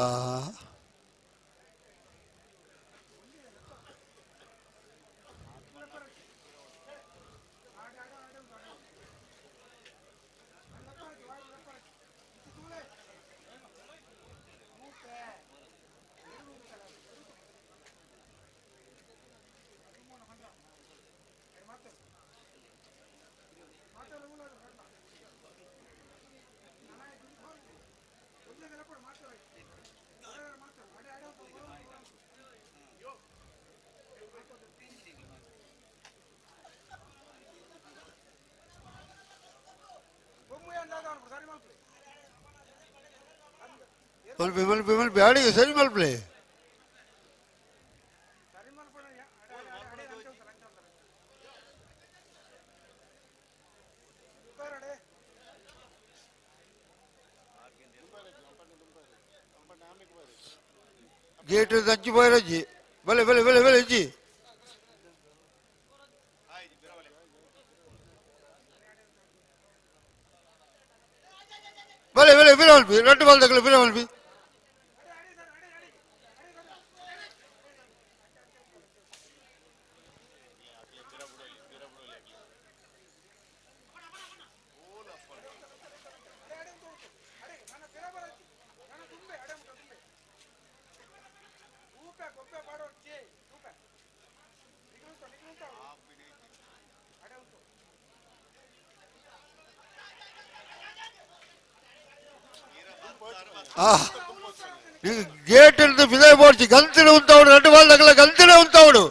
ಮಲ್ಪೆ ಮಲ್ಪೆ ಮಲ್ಪೆ ಅಡಿಗೆ ಸರಿ ಮಲ್ಪಲೆ ಗೇಟ್ ಹಂಚಿ ಪೋಯರಜ್ಜಿ ಬಲೆ ಬಲೆ ಬಲೆ ಬಲೆ ಅಜ್ಜಿ ಬಲೆ ಬಲೆ ಬಿರಮಲ್ಪಿ ರಡ್ಡು ಬಾಲ್ದಕ್ಲೆ ಬಿರಮಲ್ಪಿ ಗೇಟ್ ಹಿಡಿದು ಬಿದಾಯಿ ಬೋಡ್ಸಿ ಗಂತಿನ ಉಂತಾವಡು రెండు ಬಾಲ್ದಕ್ಲೆ ಗಂತಿನ ಉಂತಾವಡು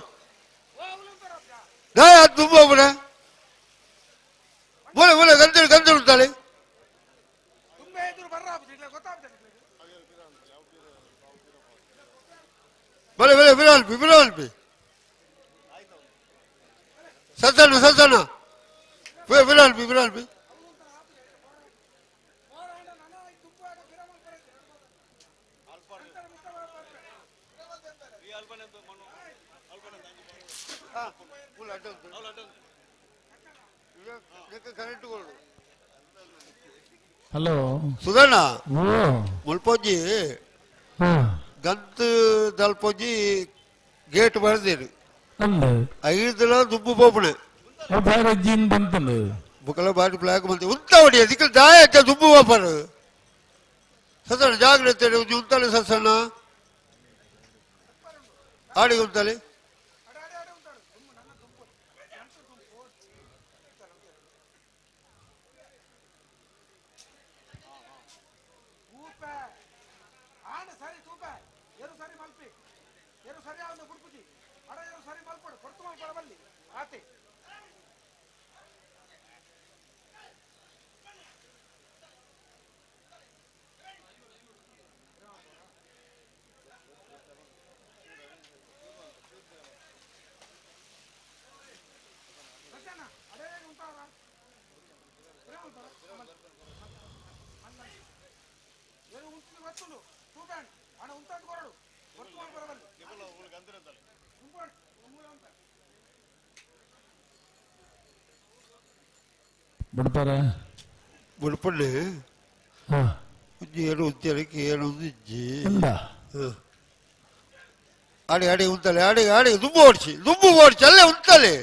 ತುಂಬ ಒಬ್ಬನೇ ಬೋಲೆ ಬೋಲೆ ಗಂತಿನ ಗಂತಿನ ಉಂತಾಳೆ ಬಲೆ ಬಲೆ ಬಿರಲ್ಪಿ ಬಿರಲ್ಪಿ ಸಜ್ಜನ ಸಜ್ಜನ ಬಿರಲ್ಪಿ ಬಿರಲ್ಪಿ ಹಲೋ ಸುಧಣ್ಣ ಮುಲ್ಪೊಂಜಿ ಗಂತು ದಲ್ಪೊಂಜಿ ಗೇಟ್ ಬರ್ದೇನು ಐದುಲ ದುಬ್ಬು ಪೋಪಣೆ ಬಂತಂದು ಬುಕ್ಕಲ ಬಾರಿ ಬ್ಲಾಕ್ ಬಂತು ಉಂತ ಹೊಡಿ ಅದಕ್ಕೆ ದಾಯ ದುಬ್ಬು ಪೋಪರು ಸಸಣ್ಣ ಜಾಗ್ರತೆ ಉಂತಾಳೆ ಸಸಣ್ಣ ಆಡಿ ಉಂತಾಳೆ ಬುಡ್ಪಾರ ಬುಡ್ಪಳ್ಳಿ ಏನು ಉಂತೇಳಕ್ಕೆ ಏನೊಂದು ಇಜ್ಜಿ ಆಡಿ ಆಡಿ ಉಂತಲೆ ಆಡಿ ಆಡಿ ದುಂಬು ಓಡಿಸಿ ದುಂಬು ಓಡಿಸಿ ಅಲ್ಲೇ ಉಂತಲೆ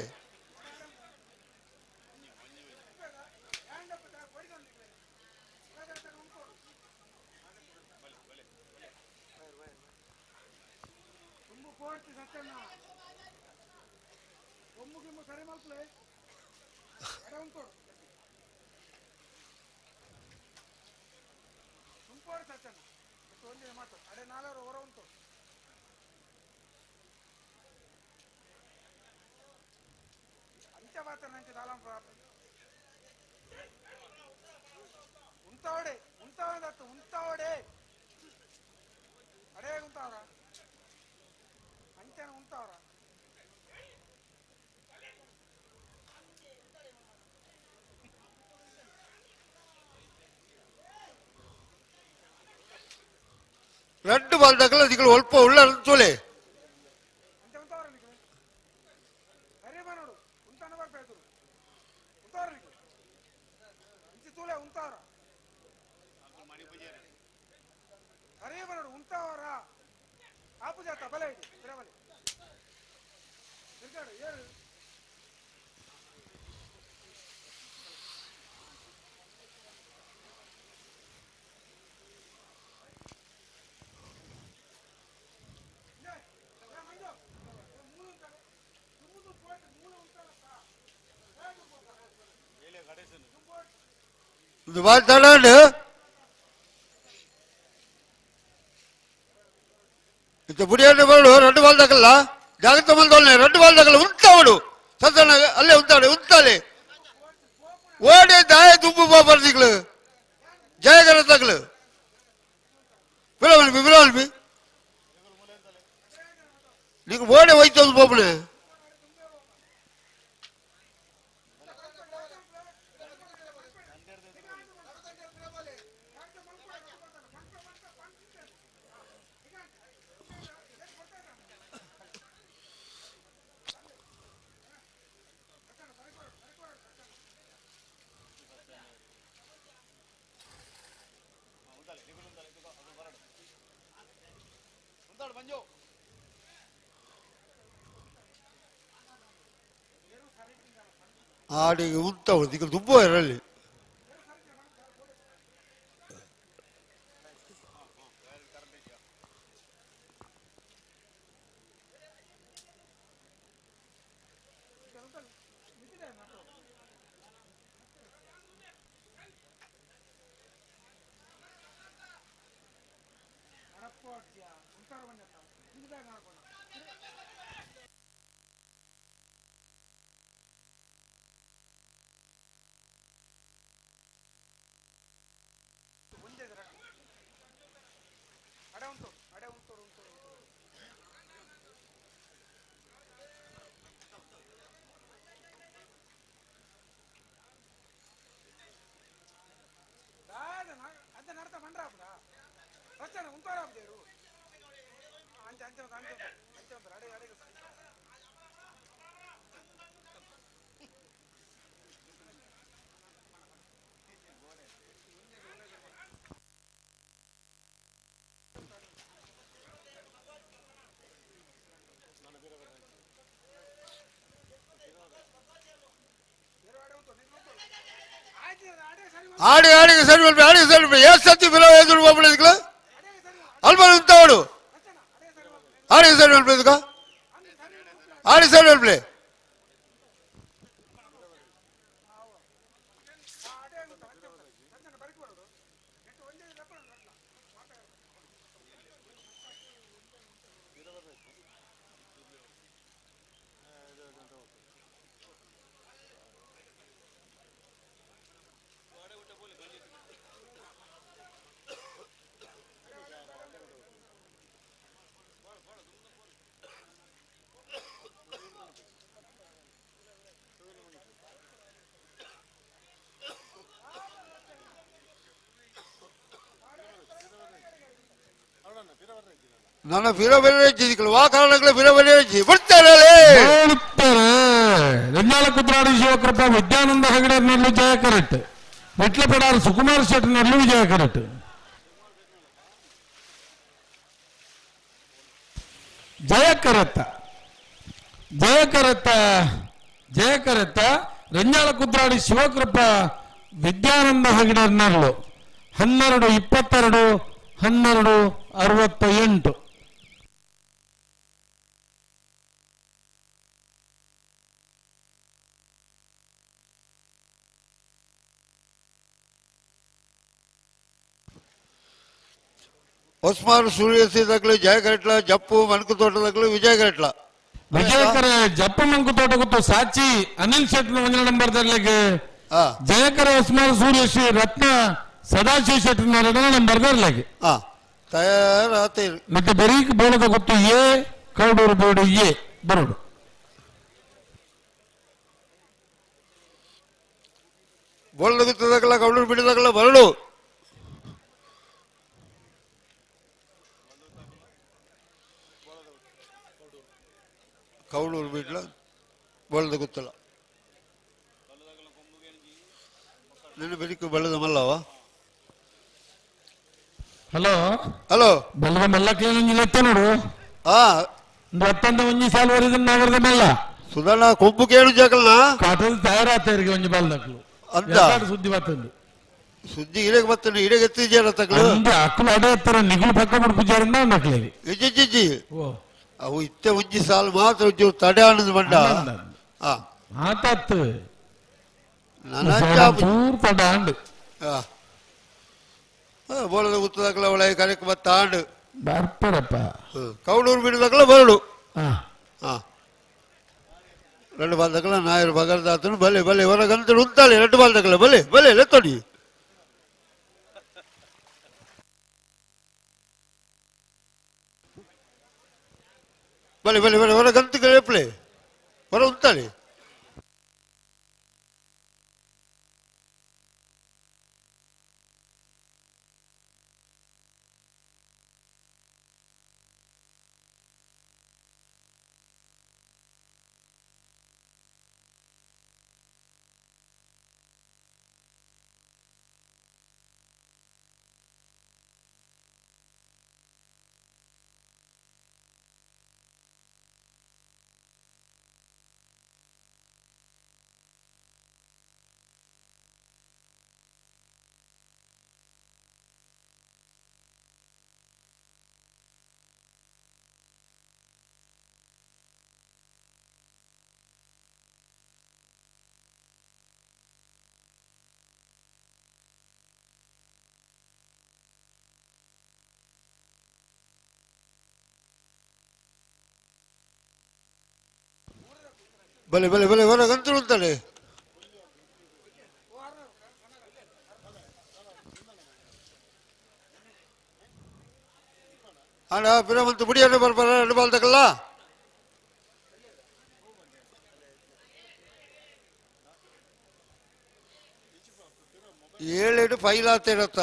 ரெண்டு பால் தக்கல அதுக்கு ஒல்ப உள்ள சொல்லு రెండు బాల్ తగల జాగ్రత్త మంది రెండు బాల్ తగల ఉంటాడు సత్యన అల్లే ఉంటాడు ఉంటాలి ఓడే దాయ దుబ్బు పోపర్దికులు జయగర తగలు పిలవని పిలవని నీకు ఓడే వైద్యం పోపులే ಆಡಿ ಉಂಟವು ಈಗ ದುಬ್ಬು ಇರಲಿ ಆಡಿ ಆಡಿ ಸರಿ ಆಡಿ ಸರಿ ಎಷ್ಟು ಸತಿ ಬಿಲೋ ಎದುರು ಹೋಗ್ಬಿಡಿದ್ಕಲ ಅಲ್ಬ ಉಂತಾವಡು ಆಡಿ ಸರಿ ಇದಕ್ಕ ಆಡಿ ಸರಿ ಅಲ್ಬಿ ನನ್ನ ಫಿರಬೆರೆ ವಾ ಕಾರಣಗಳ ಫಿರಬೆರೆ ಬಿಡ್ತಾರೆ ಬಿಡ್ತಾರೆ. ರೆಂಜಾಳ ಕುದ್ರಾಡಿ ಶಿವಕೃಪಾ ವಿದ್ಯಾನಂದ ಹೆಗಡೆಯರ್ನಲ್ಲೂ ಜಯ ಕರೆಕ್ಟ್. ವಿಟ್ಲಪಡಾರ್ ಸುಕುಮಾರ್ ಶೆಟ್ಟರ್ನಲ್ಲೂ ವಿಜಯ ಕರೆಕ್ಟ್. ಜಯಕರತ್ತ ಜಯಕರತ್ತ ಜಯಕರತ್ತ ರೆಂಜಾಳ ಕುದ್ರಾಡಿ ಶಿವಕೃಪಾ ವಿದ್ಯಾನಂದ ಹೆಗಡೆಯರ್ನಲ್ಲೂ 12 22 12 68. ಹೊಸ್ಮಾರು ಸೂರ್ಯಸಿ ಜಯ ಕರೆಟ್ಲ ಜಪ್ಪು ಮಣಕು ತೋಟದಾಗಲು ವಿಜಯ ಕರೆಟ್ಲ ವಿಜಯಕರ ಜಪ್ಪು ಮಂಕು ತೋಟ ಗೊತ್ತು ಸಾಚಿ ಅನಿಲ್ ಶೆಟ್ಟಿ ಒಂದನೇ ನಂಬರ್ ದರ್ಲೆಗೆ ಜಯಕರ ಹೊಸ್ಮಾರು ಸೂರ್ಯಶ್ರೀ ರತ್ನ ಸದಾಶಿವ ಶೆಟ್ಟಿ ಎರಡನೇ ನಂಬರ್ ದರ್ಲೆಗೆ ತಯಾರಾತೇರು. ಮತ್ತೆ ಬರೀಕ್ ಬೋಳದ ಗೊತ್ತು ಎ ಕೌಡೂರು ಬೋರ್ಡು ಎ ಬರೋಡು. ಬೋಳದ ಗೊತ್ತದಾಗಲ್ಲ ಕೌಡೂರು ಬಿಡದಾಗಲ್ಲ ಬರಡು. ಕೌಡೂರು ಬಿಡ್ಲ ಬಳದ ಗೊತ್ತಲ್ಲ ನನ್ನ ಬೆಳಿಗ್ಗೆ ಬೆಳೆದ ಮಲ್ಲವ. ಹಲೋ ಹಲೋ ಬೆಲ್ಲದ ಮಲ್ಲಕ್ಕೆ ಎತ್ತ ನೋಡು. ಅತ್ತಂದ ಒಂಜಿ ಸಾಲು ವರಿದ ನಾಗರದ ಮಲ್ಲ ಸುಧಾರಣ ಕೊಬ್ಬು ಕೇಳು ಜಾಗಲ್ನ ಕಾಟದ ತಯಾರಾತರಿಗೆ ಒಂಜಿ ಬಲ್ದಕ್ಲು ಅಂತ ಸುದ್ದಿ ಬರ್ತದೆ. ಸುದ್ದಿ ಇಡಕ್ಕೆ ಬರ್ತಾನೆ ಇಡಕ್ಕೆ ಎತ್ತಿದ್ಯಾರ ತಗ್ಲು ಅಕ್ಕಲು ಅಡೆ ಎತ್ತರ ನಿಗುಲು ಪಕ್ಕ ಬಿಡ್ಪುಜಾರಿಂದ ಮಕ್ಕಳಿಗೆ ಇಜ್ಜಿ ಅವು ಇತ್ತೆ ಒಂಜಿ ಸಾಲು ಮಾತ್ರ ಒಂಚೂರು ತಡೆ ಆನಂದ ಬಂಡ ಮಾತಾತ್ತು ತಡ ಅಂಡು ಬೋಳದ ಗುತ್ತದಾಗಲ ಒಳಗೆ ಕಾರ್ಯಕ್ರಮ ತಾಂಡು ಬರ್ತಾರಪ್ಪ. ಕೌಡೂರು ಬಿಡದಾಗಲ ಬರಡು. రెండు ಬಾಲ್ದಗಲ ನಾಯರು ಬಗರ್ದಾತನು ಬಲೆ ಬಲೆ ಹೊರಗಂತ ಉಂತಾಳೆ ಎರಡು ಬಾಲ್ದಗಲ ಬಲೆ ಬಲೆ ಲೆತ್ತೋಡಿ. ಬಲೆ ಬಲೆ ಬಲೆ ಹೊರಗಂತ ರೇಪ್ಲೆ ಹೊರ ಉಂತಾಳೆ. ಬಲೆ ಬಲೆ ಬಲೆ ಹೊರಗಂತ ಉಂತಾಳೆ. ಅಣ್ಣ ಪಿರಮಂತ ಬುಡಿಯನ್ನು ಬರ್ಬಾರ ಎರಡು ಬಾಲ್ದಗಲ್ಲ. ಏಳೆರಡು ಫೈಲ್ ಆತೇರತ್ತ.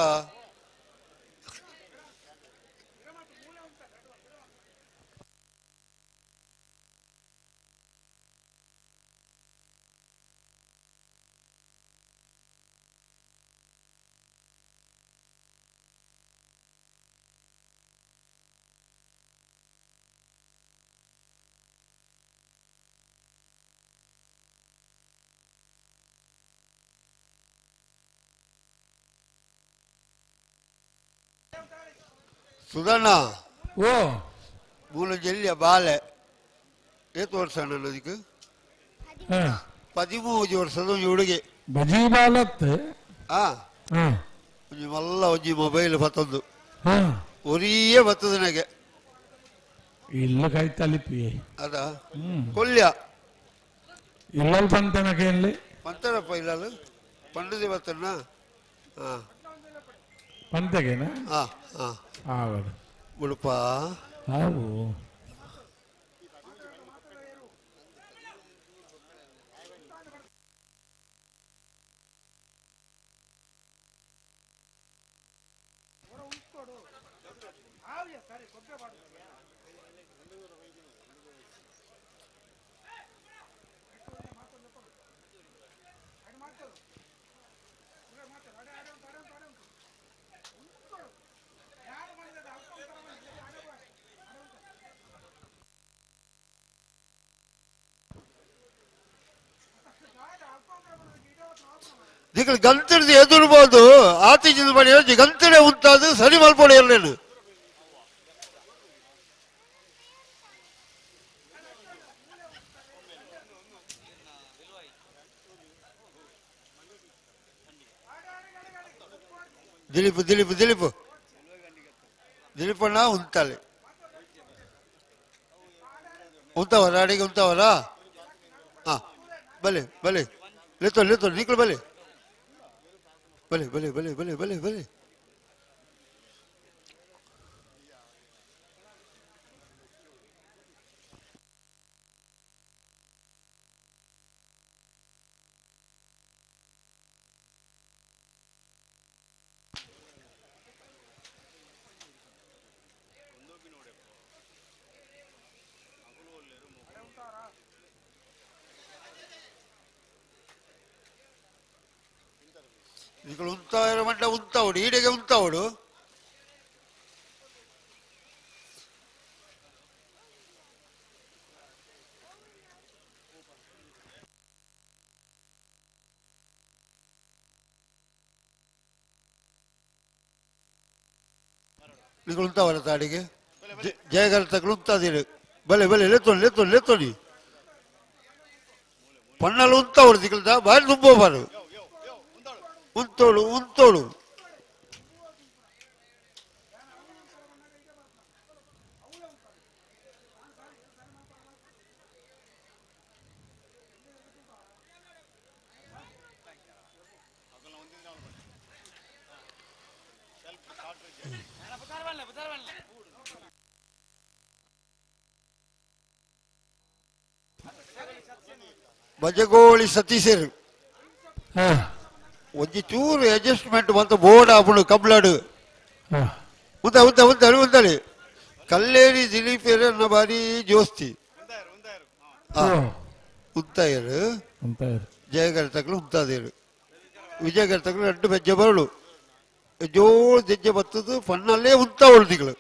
ಸುಧಣ್ಣ ಓ ಮೂಲ ಜಲ್ಯ ಬಾಲೆ ಏತ್ ವರ್ಷ ಅಣ್ಣ ಅದಕ್ಕೆ 13 ವರ್ಷದ ಒಂಜಿ ಹುಡುಗಿ ಬಜಿ ಬಾಲತ್ ಒಂಜಿ ಮಲ್ಲ ಒಂಜಿ ಮೊಬೈಲ್ ಬತ್ತೊಂದು ಒರಿಯೇ ಬತ್ತದ ನನಗೆ ಇಲ್ಲ ಕೈ ತಲಿಪಿ ಅದ ಕೊಲ್ಯ ಇಲ್ಲ ಪಂತನಕ್ಕೆ ಎಲ್ಲಿ ಪಂತರಪ್ಪ ಇಲ್ಲ ಪಂಡದಿ ಬತ್ತಣ್ಣ ಪಂತಗೆನಾ ಹೌದು ಉಡುಪ ಹೌದು. ನಿಕಲ್ ಗಂತಿಡ್ದು ಎದುರ್ಬೋದು ಆತಿಜಿನ ಮಾಡಿ ಗಂತಿಡೆ ಉಂಟಾದು ಸರಿ ಮಲ್ಪೊಡೆ ಇರಲೇನು ದಿಲೀಪ್ ದಿಲೀಪ್ ದಿಲೀಪ್ ದಿಲೀಪಣ್ಣ ಉಂತಾಳೆ ಉಂತಾವರ ಅಡಿಗೆ ಉಂತಾವರ ಹಾ ಬಲೆ ಬಲೆ ಲೇತೋ ಲೇತೋ ನಿಕಲ್ ಬಲೆ ಬಲೆ ಬಲೆ ಬಲೆ ಬಲೆ ಬಲೆ ಬಲೆ ನಿಕಲ್ ಉಂತಾವರ ಮಂಡ ಉಂತಾವಡು ಈಡೆಗೆ ಉಂತಾವಡು ನಿಕಲ್ ಉಂತಾವರ ತಾಡಿಗೆ ಜಯಗಾರ ತಕಲು ಉಂತಾದಿರು ಬಲೆ ಬಲೆ ಲೇತೋಡಿ ಲೇತೋಡಿ ಲೇತೋಡಿ ಪಣ್ಣಲು ಉಂತಾವಡು ದಿಕ್ಕಲ್ದ ಬಾರಿ ತುಂಬೋಬಾರು ಉಂತೋಳು ಉಂತೋಳು ಬಜಗೋಳಿ ಸತೀಶರು ಒಂಜಿ ಚೂರು ಅಡ್ಜಸ್ಟ್ಮೆಂಟ್ ಬಂತ ಬೋರ್ಡ್ ಆಪುಂಡು ಕಬ್ಲಡು ಉಂತ ಉಂತ ಉಂತಾಳಿ ಉಂತಾಳಿ ಕಲ್ಲೇರಿ ದಿಲೀಪೇರು ಅನ್ನ ಬಾರಿ ಜೋಸ್ತಿ ಉಂತಾಯರು ಜಯಗರ ತಕಲು ಉಂತಾದೇರು ವಿಜಯಗರ ತಕಲು ಎರಡು ಬೆಜ್ಜೆ ಬರಳು ಜೋಳು ದೆಜ್ಜೆ ಬತ್ತದು ಫಣ್ಣಲ್ಲೇ ಉಂತ ಉಳ್ದಿಗಳು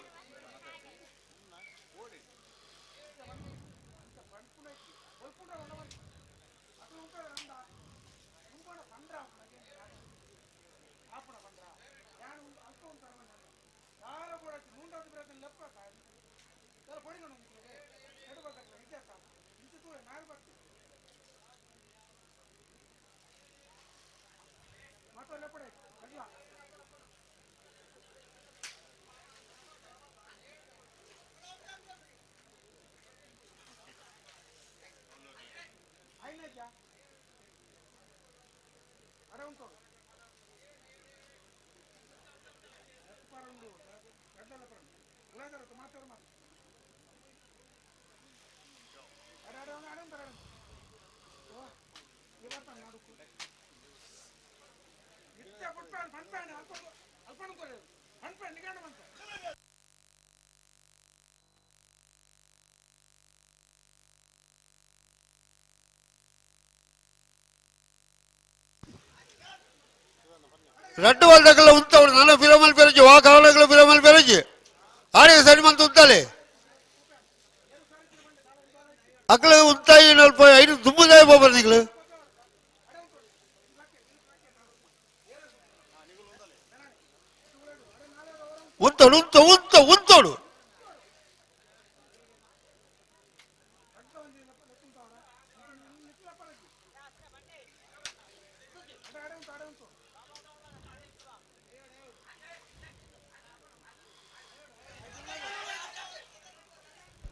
ರಡ್ಡು ವಾಲ್ದಕಲ್ಲ ಉಂತವಳು ನನ್ನ ಫಿಲಮಲ್ ಪೆರಜಿ ವಾ ಕಾರಣಗಳ ಫಿಲಮಲ್ ಪೆರಜಿ ಆಡಿಗೆ ಸರಿ ಮಂತ ಉಂತಾಳೆ ಅಕ್ಕಲ ಉಂತಾಯಿ ನಲ್ಪ ಐದು ದುಂಬುದಾಯ ಬಾಬರ್ ನಿಗಳು ಉಂತೋಡು ಉಂತ ಉಂತ ಉಂತೋಡು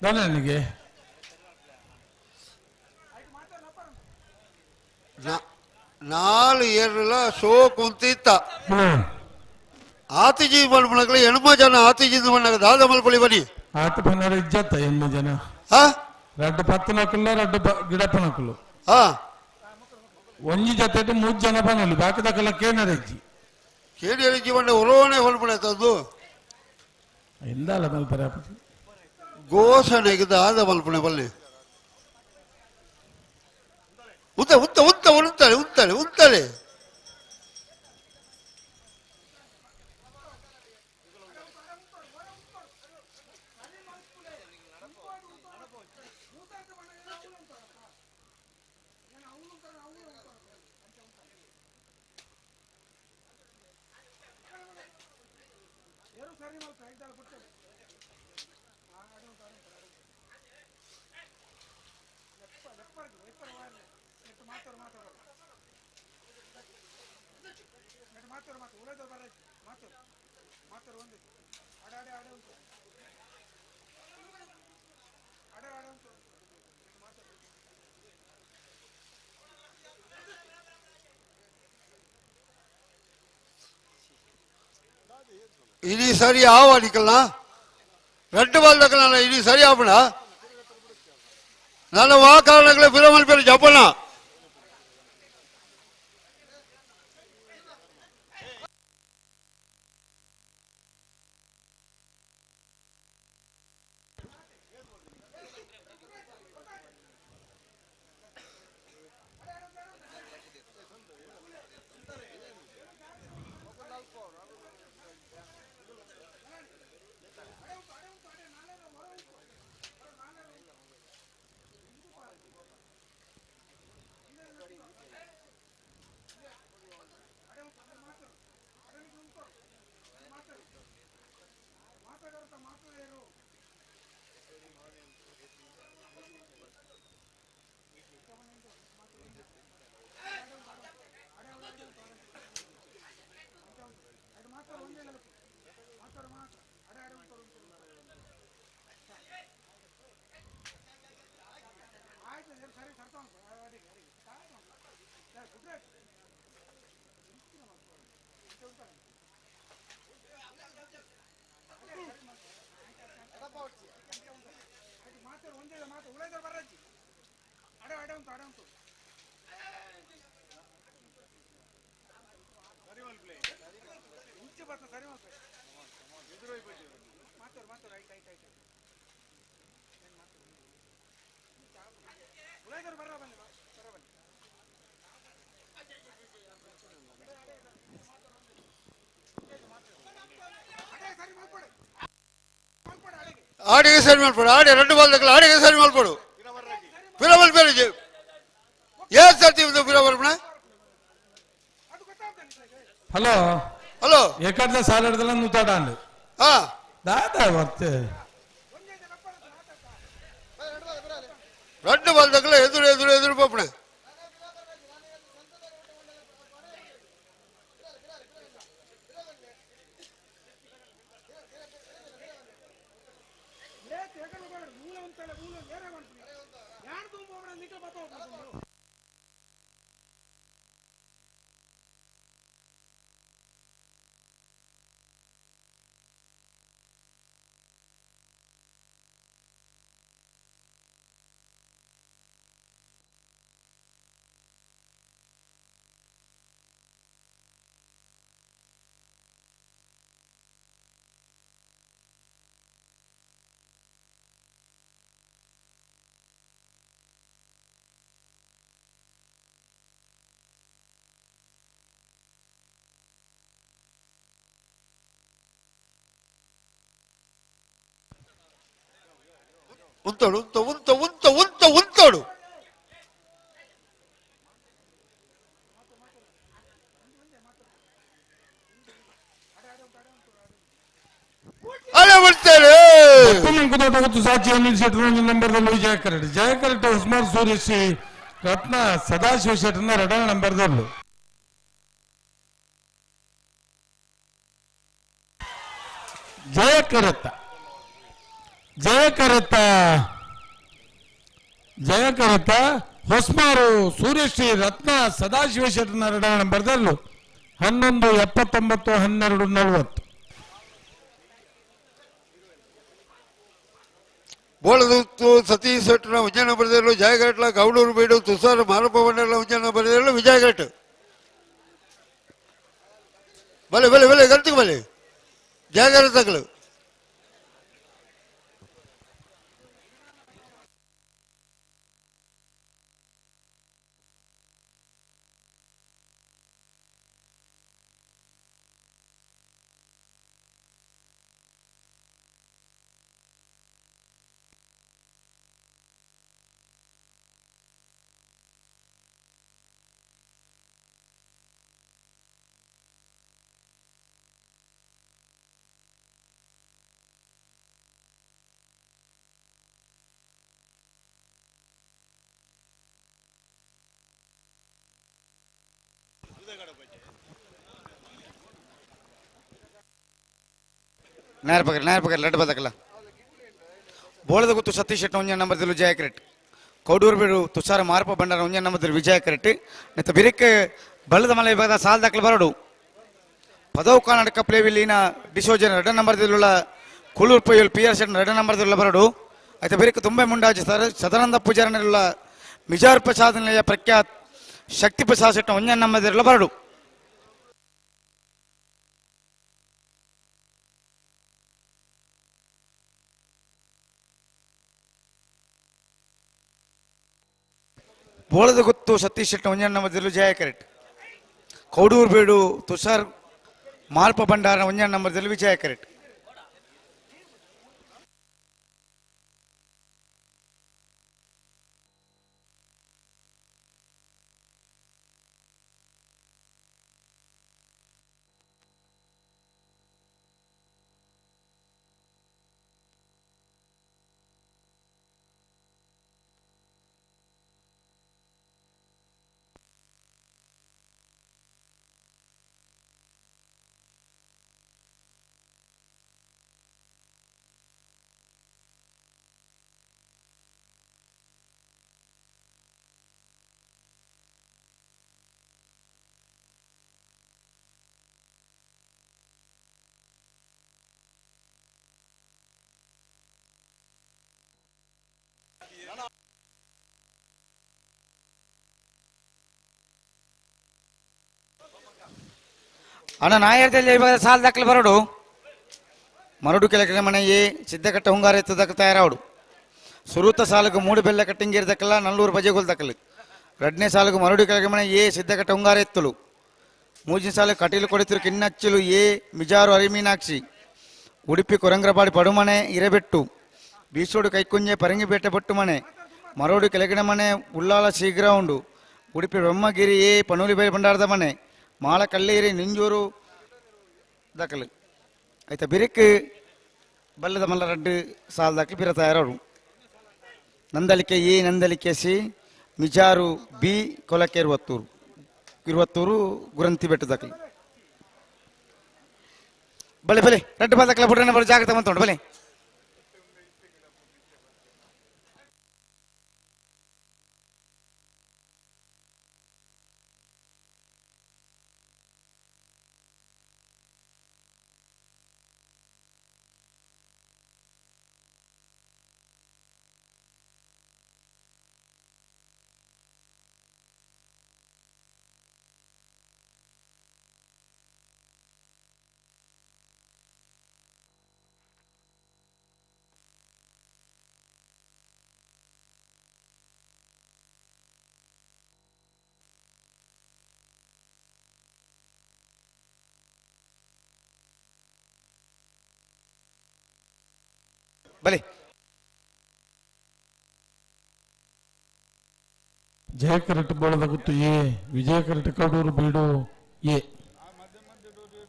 ನನಗೆ ನಾಲು ಏರ್ಲ ಶೋಕ್ ಉಂತಿತ್ತ ಆತಿಜಿ ಮಲ್ಪನಕಲ ಎಣ್ಮ ಜನ ಆತಿಜಿ ಮಣ್ಣಗ ದಾದ ಮಲ್ಪಳಿ ಬನ್ನಿ ಆತ ಪನ್ನಡ ಇಜ್ಜತ್ತ ಎಣ್ಮ ಜನ ರಡ್ಡು ಪತ್ತು ನಕುಲ್ಲ ರಡ್ಡು ಗಿಡಪ್ಪ ನಕುಲು ಒಂಜಿ ಜೊತೆ ಮೂರು ಜನ ಬನ್ನಲಿ ಬಾಕಿದಕಲ್ಲ ಕೇನರೆಜ್ಜಿ ಕೇನರೆಜ್ಜಿ ಬಣ್ಣ ಒರೋಣೆ ಹೊಲ್ಪಣೆ ತಂದು ಎಂದಲ್ಲ ಮಲ್ಪರೆ ಘೋಷಣೆಗೆ ದಾದ ಮಲ್ಪಣೆ ಬಲ್ಲೆ ಉಂತ ಉಂತ ಉಂತ ಉಂತಾಳೆ ಉಂತಾಳೆ ಉಂತಾಳೆ ಇಡೀ ಸರಿ ಆವ ನಿಕಲ್ನ ரெண்டு பால் தக்கலாம் இனி சரியாப்புனா நல்ல வாக்காளர்களை பிரமல் பேர் ஜப்பனா ಆಡಿಗೆ ಸರಿ ಮಾಡ್ಕೊಡು, ಆಡಿ ಎರಡು ಬಾಲ್ ತಗೊಳ್ಳಿ, ಆಡಿಗೆ ಸರಿ ಮಾಡ್ಕೊಡು. ಬಿರಬಲ್ ಬೇರೆ ಏನ್ ಸರ್ತಿ ಬಿರಬಲ್. ಹಲೋ ಹಲೋ, ಎಕಡ್ದ ಸಾಲಡ್ದಲ್ಲ ನೂತಾಡಂಡು ದಾದಾ ಮತ್ತೆ రెండు బాల్ తగ్గల ఎదురు ఎదురు ఎదురు పోపడే. ಉಂತೋಡು ಉಂತ ಉಂತ ಉಂತ ಉಂತ ಉಂತೋಡು. ಅಲೆ ಬಿಡ್ತಾರೆ. ಸಾಕ್ಷಿ ನಂಬರ್ದಲ್ಲಿ ವಿಜಯ ಕರಡಿ, ಜಯ ಕರಡಿ ಉಸ್ಮಾನ್ ಸೂರ್ಯಶ್ರೀ ರತ್ನ ಸದಾಶಿವ ಶೆಟ್ಟರ್ನ ಎರಡನೇ ನಂಬರ್ದಲ್ಲೂ. ಜಯ ಕರತ್ತ ಜಯಕರತ್ತ ಜಯಕರತ್ತ ಹೊಸ್ಮಾರು ಸೂರ್ಯಶ್ರೀ ರತ್ನ ಸದಾಶಿವ ಶೆಟ್ಟರ್ನ ಎರಡನೇ ನಂಬರ್ದಲ್ಲೂ 11 79 12 40. ಬೋಳದತ್ತು ಸತೀಶ್ ಶೆಟ್ಟರ್ನ ವಿಜಯ ನಂಬರ್ದಲ್ಲೂ ಜಯಘಟ್ಲ ಗೌಡೂರು ಬೀಡು ತುಷಾರ್ ಮಾರಪ್ಪ ಬಂಡರ್ಲ ವಿಜಯ ನಂಬರ್ದಲ್ಲೂ ವಿಜಯಘಟ್. ಬಲೆ ಬಲೆ ಬಲೆ ಗಂತಿಗೆ ಬಲೆ ಜಯಘರತಗಳು. ನೇರ ಪಕ್ಕ ನೇರ ಪಕ್ಕ ಲಡ್ಡು ಬದಕಲ್ಲ ಬೋಳದ ಗುತ್ತು ಸತೀಶ್ ಶೆಟ್ಟಿ ಒಂಜ ನಂಬರ್ ದಿಲು ಜಯ ಕ್ರೆಟ್ ಕೌಡೂರು ಬೀಡು ತುಷಾರ ಮಾರಪ್ಪ ಭಂಡಾರ ಒಂಜ ನಂಬರ್ ದಿಲು ವಿಜಯ ಕ್ರೆಟ್ ನೆತ್ತ ಬಿರಿಕ್ ಬಳ್ಳದ ಮಲೆ ವಿಭಾಗದ ಸಾಲ್ ದಾಖಲೆ ಬರಡು ಪದವು ಕರ್ನಾಟಕ ಪ್ಲೇವಿಲ್ಲಿನ ಡಿಸೋಜನ್ ಎರಡ ನಂಬರ್ ದಿಲುಳ್ಳ ಕುಳೂರು ಪೊಯ್ಯಲ್ ಪಿ ಆರ್ ಶೆಟ್ಟಿ ಎರಡ ನಂಬರ್ ದಿಲುಳ್ಳ ಬರಡು ಆಯ್ತು ಬಿರಿಕ್ ತುಂಬೆ ಮುಂಡಾಜಿ ಸರ್ ಸದಾನಂದ ಪೂಜಾರನಿರುಳ್ಳ ಮಿಜಾರ್ ಪ್ರಸಾದ್ ನಿಲಯ ಪ್ರಖ್ಯಾತ್ ಶಕ್ತಿ ಪ್ರಸಾದ್ ಶೆಟ್ಟಿ ಒಂಜ ನಂಬರ್ ದಿಲುಳ್ಳ ಬರಡು ಬೋಳದ ಗುತ್ತು ಸತೀಶ್ ಶೆಟ್ಟಿ ಒಂಜ ನಂಬರ್ ದಿಲು ಜಯ ಕರೆಕ್ಟ್ ಕೌಡೂರು ಬೇಡು ತುಷಾರ್ ಮಾಲ್ಪ ಭಂಡಾರ ಒಂಜ ನಂಬರ್ ದಿಲು ವಿಜಯ ಕರೆಕ್ಟ್ ಅಣ್ಣ ನಾಯರ್ದಲ್ಲಿ ಇವಾಗ ಸಾಲ ದಾಖಲೆ ಬರಡು ಮರಡು ಕೆಳಗಿನ ಮನೆ ಎ ಸಿದ್ದಕಟ್ಟ ಹುಂಗಾರ ಎತ್ತದಕ್ಕೆ ತಯಾರಾವಡು ಸುರೂತ ಸಾಲುಗು ಮೂಡು ಬೆಲ್ಲ ಕಟ್ಟಿಂಗೇರ್ ದಕ್ಕಲ್ಲ ನಲ್ಲೂರು ಬಜೆಗೋಲ್ ದಕ್ಕಲು ಎರಡನೇ ಸಾಲುಗು ಮರಡು ಕೆಳಗೆ ಮನೆ ಎ ಸಿದ್ದಕಟ್ಟ ಹುಂಗಾರ ಎತ್ತಲು ಮೂಜಿನ ಸಾಲು ಕಟೀಲು ಕೊಡಿತಿರು ಕಿನ್ನಚ್ಚಲು ಎ ಮಿಜಾರು ಅರಿಮೀನಾಕ್ಷಿ ಉಡುಪಿ ಕೊರಂಗ್ರಪಾಡಿ ಪಡುಮನೆ ಇರಬೆಟ್ಟು ಬೀಸೋಡು ಕೈಕುಂಜೆ ಪರಂಗಿಪೇಟೆ ಬೊಟ್ಟುಮನೆ ಮರೋಡು ಕೆಳಗಿನ ಮನೆ ಉಳ್ಳಾಲ ಸಿ ಗ್ರೌಂಡು ಉಡುಪಿ ಬ್ರಹ್ಮಗಿರಿ ಎ ಪನೂಲಿಬೈಲ್ ಭಂಡಾರದ ಮನೆ ಮಾಳ ಕಳ್ಳೇರಿ ನಿಂಜೂರು ದಾಖಲು ಆಯ್ತಾ ಬಿರಿಕ್ ಬಲ್ಲದ ಮಲ್ಲ ರಡ್ಡು ಸಾಲ ದಾಖಲು ಬಿರ ತಯಾರವರು Nandalike A Nandalike C Mijar B Kolake Iruvathur Iruvathur Guranthi Bettu ದಾಖಲು ಬಲೆ ಬಲೆ ರಡ್ಡು ಬಾಲ್ ದಾಖಲೆ ಬುಡ್ರನ್ನ ಬರೋ ಜಾಗ್ರತೆ ಮಂತುಂಡು ಬಲೆ ಬಲೆ ಜಯಕರಟ್ ಬೋಳದ ಗುತ್ತು ಎ ವಿಜಯಕರಟ್ ಕಡೂರು ಬೀಡು ಎ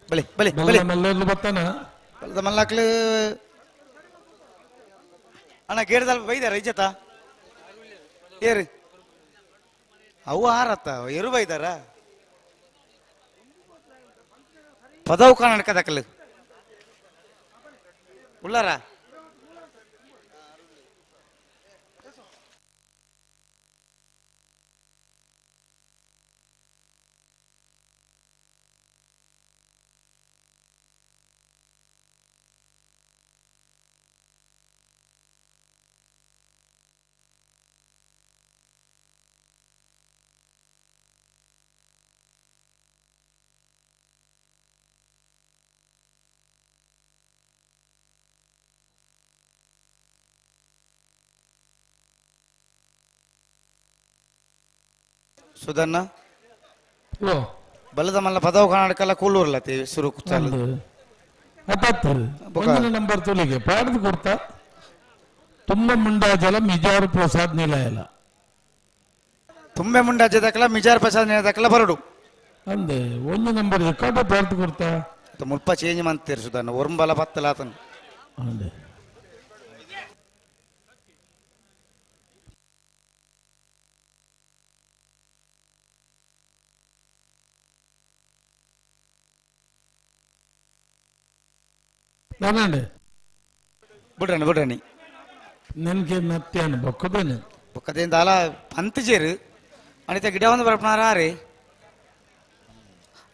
ಬಲೆ ಬಲೆ ಬಲೆ ಮಲ್ಲೆಲ್ಲ ಬತ್ತಾನ ಬಲದ ಮಲ್ಲಾಕ್ಲು ಅಣ್ಣ ಗೇಡ್ದಲ್ ಬೈದಾರ ಇಜ್ಜತ ಏರು ಅವು ಆರತ್ತ ಎರು ಬೈದಾರ ಪದವು ಕರ್ನಾಟಕ ದಾಖಲು ಉಳ್ಳಾರ ಸುಧನ್ನ ಬಲದ ಮಲ್ಲ ಪದವು ಕರ್ನಾಟಕ ಕೂಳೂರ್ಲ ಸುರು ಚಾಲು ಒಂದನೇ ನಂಬರ್ ತುಲಿಗೆ ಪಾಡ್ದು ಕೊಡ್ತಾ ತುಂಬ ಮುಂಡಾಜಲ ಮಿಜಾರು ಪ್ರಸಾದ್ ನಿಲಯಲ ತುಂಬೆ ಮುಂಡಾಜ ದಾಖಲ ಮಿಜಾರ್ ಪ್ರಸಾದ್ ನಿಲಯ ದಾಖಲ ಬರಡು ಅಂದೆ ಒಂದು ನಂಬರ್ ಎಕ್ಕಡ ಪಾಡ್ದು ಕೊಡ್ತಾ ಮುಲ್ಪ ಚೇಂಜ್ ಮಂತೀರಿ ಸುಧನ್ನ ಒರಂಬಲ ಪತ್ತಲ ಆತನು ಅಂದೆ ನಾನಂಡೆ ಬುಡ್ರನಿ ಬುಡ್ರನಿ ನನಗೆ ನತ್ಯಾನ ಬೊಕ್ಕದೇನೆ ಬೊಕ್ಕದೇನು ದಾಲ ಪಂತಜೇರು ಅನಿತ ಗಿಡ ಒಂದು ಬರಪನಾರ ಆರೆ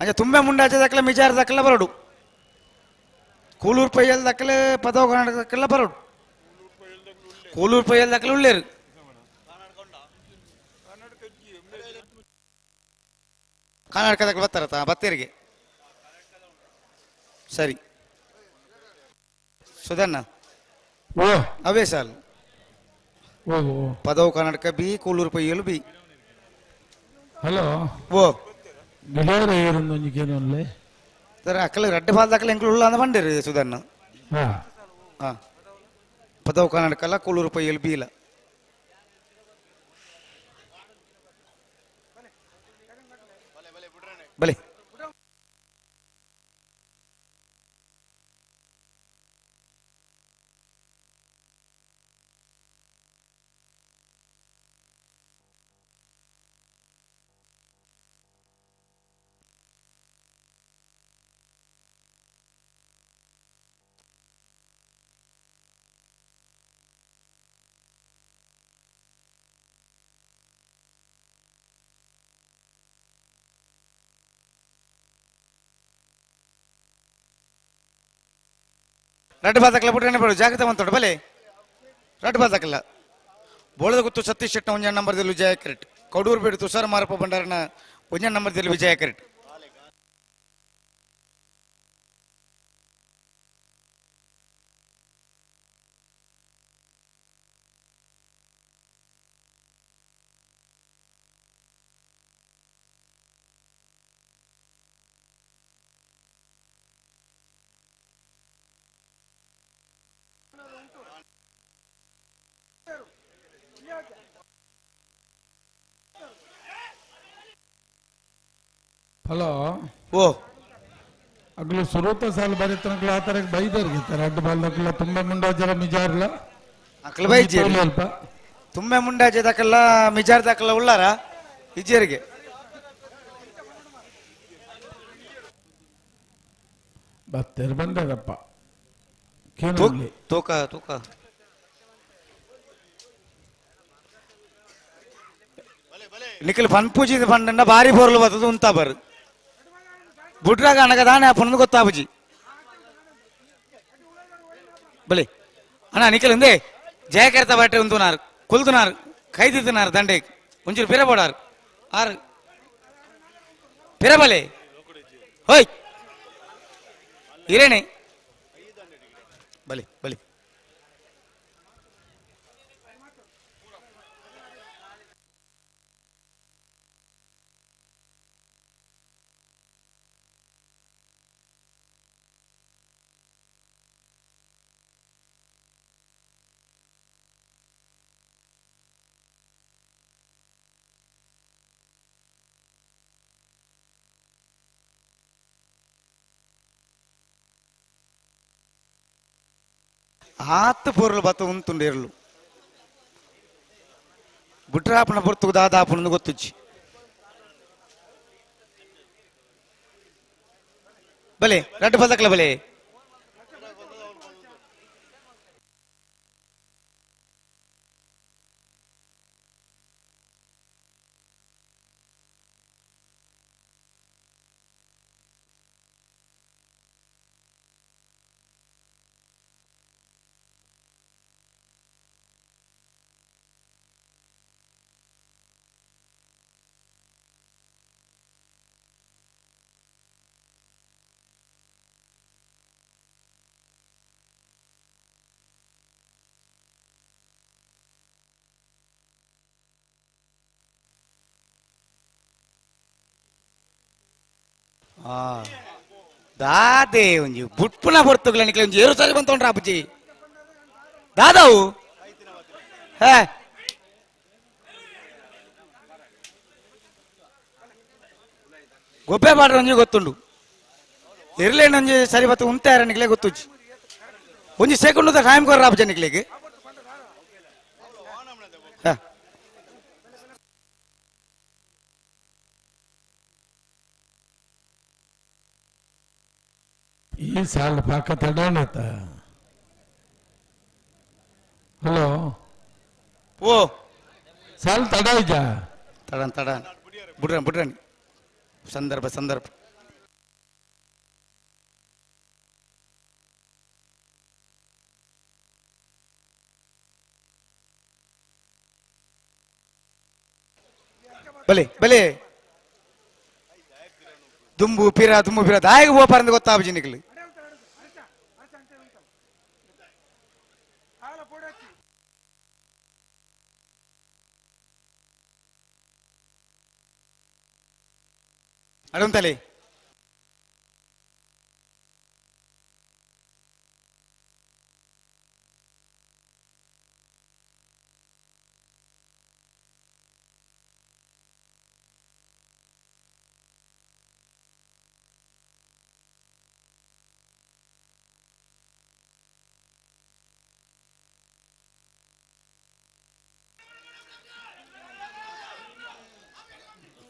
ಅಂಚ ತುಂಬೆ ಮುಂಡಾಚೆ ದಕ್ಕಲ ಮಿಜಾರ್ ದಕ್ಕಲ ಬರೋಡು ಕೂಲೂರು ಪೈಯಲ್ ದಕ್ಕಲೆ ಪದವ ಕರ್ನಾಟಕ ದಕ್ಕಲ ಬರೋಡು ಕೂಲೂರು ಪೈಯಲ್ ದಕ್ಕಲ ಉಳ್ಳೇರು ಕರ್ನಾಟಕದಾಗ ಬರ್ತಾರ ಬತ್ತೇರಿಗೆ ಸರಿ ಸುಧಣ್ಣ ಓ ಅವೇ ಸಾಲು ಓ ಪದವು Karnataka B Kuluru ಪೈಯಲು B hello ಓ ಗಿಡಾರ ಏರೊಂದೊಂಜಿಗೇನೊಲ್ಲೆ ಸರ್ ಅಕ್ಕಲ ರಡ್ಡೆ ಬಾಲ್ ದಕ್ಕಲ ಎಂಕ್ಲು ಉಳ್ಳ ಅಂದ ಬಂಡಿರಿ ಸುಧಣ್ಣ ಹಾ ಹಾ ಪದವು ಕರ್ನಾಟಕ ಕೂಲೂರು ಪೈಯಲು ಬಿ ಇಲ್ಲ ಬಲೆ ರಡ್ಡು ಬಾದಕಲ ಪುಟ್ಟನೆ ಬರು ಜಾಗ್ರತೆ ಮಂತೋಡು ಬಲೆ ರಡ್ಡು ಬಾದಕಲ ಬೋಳದ ಗುತ್ತು ಸತೀಶ್ ಶೆಟ್ಟ ಒಂಜ ನಂಬರ್ ದಿಲ್ಲು ವಿಜಯ ಕ್ರೆಟ್ ಕಡೂರು ಬೇಡು ತುಷಾರ ಮಾರಪ್ಪ ಭಂಡಾರನ ಒಂಜ ನಂಬರ್ ದಿಲ್ಲು ವಿಜಯ ಕ್ರೆಟ್ ಹಲೋ ಓ ಅಗ್ಲು ಸುರೂತ ಸಾಲ ಬರೀತನಕ್ಲ ಆ ಥರ ಬೈದರ್ಗೆ ರಡ್ಡು ಬಾಲ್ದಕ್ಲ ತುಂಬ ಮುಂಡಾಜರ ಮಿಜಾರ್ಲ ಅಕ್ಲ ಬೈಜೇರಿ ಅಲ್ಪ ತುಂಬೆ ಮುಂಡಾಜೆ ದಕ್ಕಲ್ಲ ಮಿಜಾರ್ ದಕ್ಕಲ್ಲ ಉಳ್ಳಾರ ಇಜ್ಜೇರಿಗೆ ಬತ್ತೇರು ಬಂದಾರಪ್ಪ ತೂಕ ತೂಕ ನಿಖಿಲ್ ಪನ್ಪೂಜಿದ ಪಂಡಂಡ ಬಾರಿ ಬೋರ್ಲು ಬರ್ತದ ಉಂತಾ ಬರ್ ಬುಡ್ರಾಗ ಅನಗ ದಾನೆ ಅಪ್ಪನದು ಗೊತ್ತಾಬುಜಿ ಬಲೆ ಅಣ್ಣ ನಿಖಿಲ್ ಹಿಂದೆ ಜಯಕರ್ತ ಬಾಟೆ ಉಂತುನಾರು ಕೊಲ್ದುನಾರು ಕೈದಿದ್ದುನಾರು ದಂಡೆ ಒಂಚೂರು ಪಿರ ಬೋಡಾರು ಆರು ಪಿರ ಬಲೆ ಹೋಯ್ ಇರೇಣೆ ಬಲೆ ಬಲೆ ಆತ್ ಪೊರ್ಲು ಬತ್ತ ಉಂತುಂಡು ಬುಟ್ರಾಪನ ಪೊರ್ತುಗು ದಾದಾಪನ ಗೊತ್ತುಜ್ಜಿ ಬಲೆ ರಡ್ಡು ಬದಕಲ ಬಲೆ ದಾದೆ ಒಂಜಿ ಬುಟ್ಪುನ ಪೊರ್ತುಗ್ಲ ನಿಕ್ಲೆ ಒಂಜಿ ಏರು ಸಾರಿ ಬಂತೊಂಡ್ರ ಅಪ್ಪುಜಿ ದಾದಾವು ಹೇ ಗೊಬ್ಬೆ ಪಾಡ್ರ ಒಂಜಿ ಗೊತ್ತುಂಡು ಇರ್ಲೇನ ಒಂಜಿ ಸರಿ ಬತ್ತು ಉಂತಾರ ನಿಕ್ಲೆ ಗೊತ್ತುಜ್ಜಿ ಒಂಜಿ ಸೆಕೆಂಡ್ ಟೈಮ್ ಕೊರ್ರ ಅಪ್ಪುಜಿ ನಿಕ್ಲೆಗ್ ಹಾ ಈ ಈ ಸಾಲ ಪಾಕ ತಡಾಣತ. ಹಲೋ ಓ ಸಾಲ್ ತಡ ಇಜ ತಡನ್ ತಡನ್ ಬುಡ್ರನ್ ಬುಡ್ರನ್ ಸಂದರ್ಭ ಸಂದರ್ಭ ಬಲೆ ಬಲೆ ದುಂಬು ಪಿರ ದುಂಬು ಪಿರ ದಾಯಿಗೆ ಹೋಪಾರಂದು ಗೊತ್ತಾಬಜಿ ನಿಕ್ಲು ಅಡುಂತಲೆ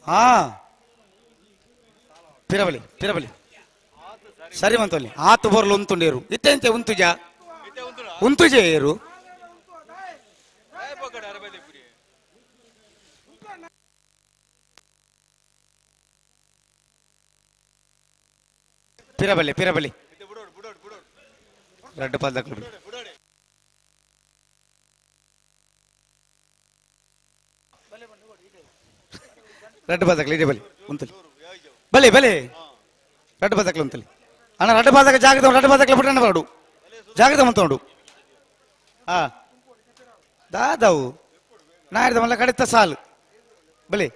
ಹಾ ಪಿರಬಲಿ ಪಿರಬಲಿ ಸರಿ ಮಂತಲ್ಲಿ ಆತು ಬರ್ಲು ಉಂತುಂಡೇರು ಇತ್ತೆಂತೆ ಉಂತುಜ ಉಂತುಜೆ ಏರು ಪಿರಬಲಿ ಪಿರಬಲಿ ರಡ್ಡು ಪಾಲ್ದಕ್ಲು ರಡ್ಡು ಪಾದಕ್ಲು ಇಡೇ ಬಲಿ ಉಂತಲಿ ಬಲೆ ಬಲೆ ರಡ್ಡು ಪಾದಕ್ಲು ಉಂತಲಿ ಅಣ್ಣ ರಡ್ಡು ಪಾದಕ ಜಾಗದ ರಡ್ಡು ಪಾದಕ್ಲು ಬಿಟ್ಟಣ್ಣ ಬರಡು ಜಾಗದ ಮಂತೋಡು ಹಾ ದಾದವು ನಾಯಿದ ಮಲ್ಲ ಕಡಿತ ಸಾಲು ಬಲೆ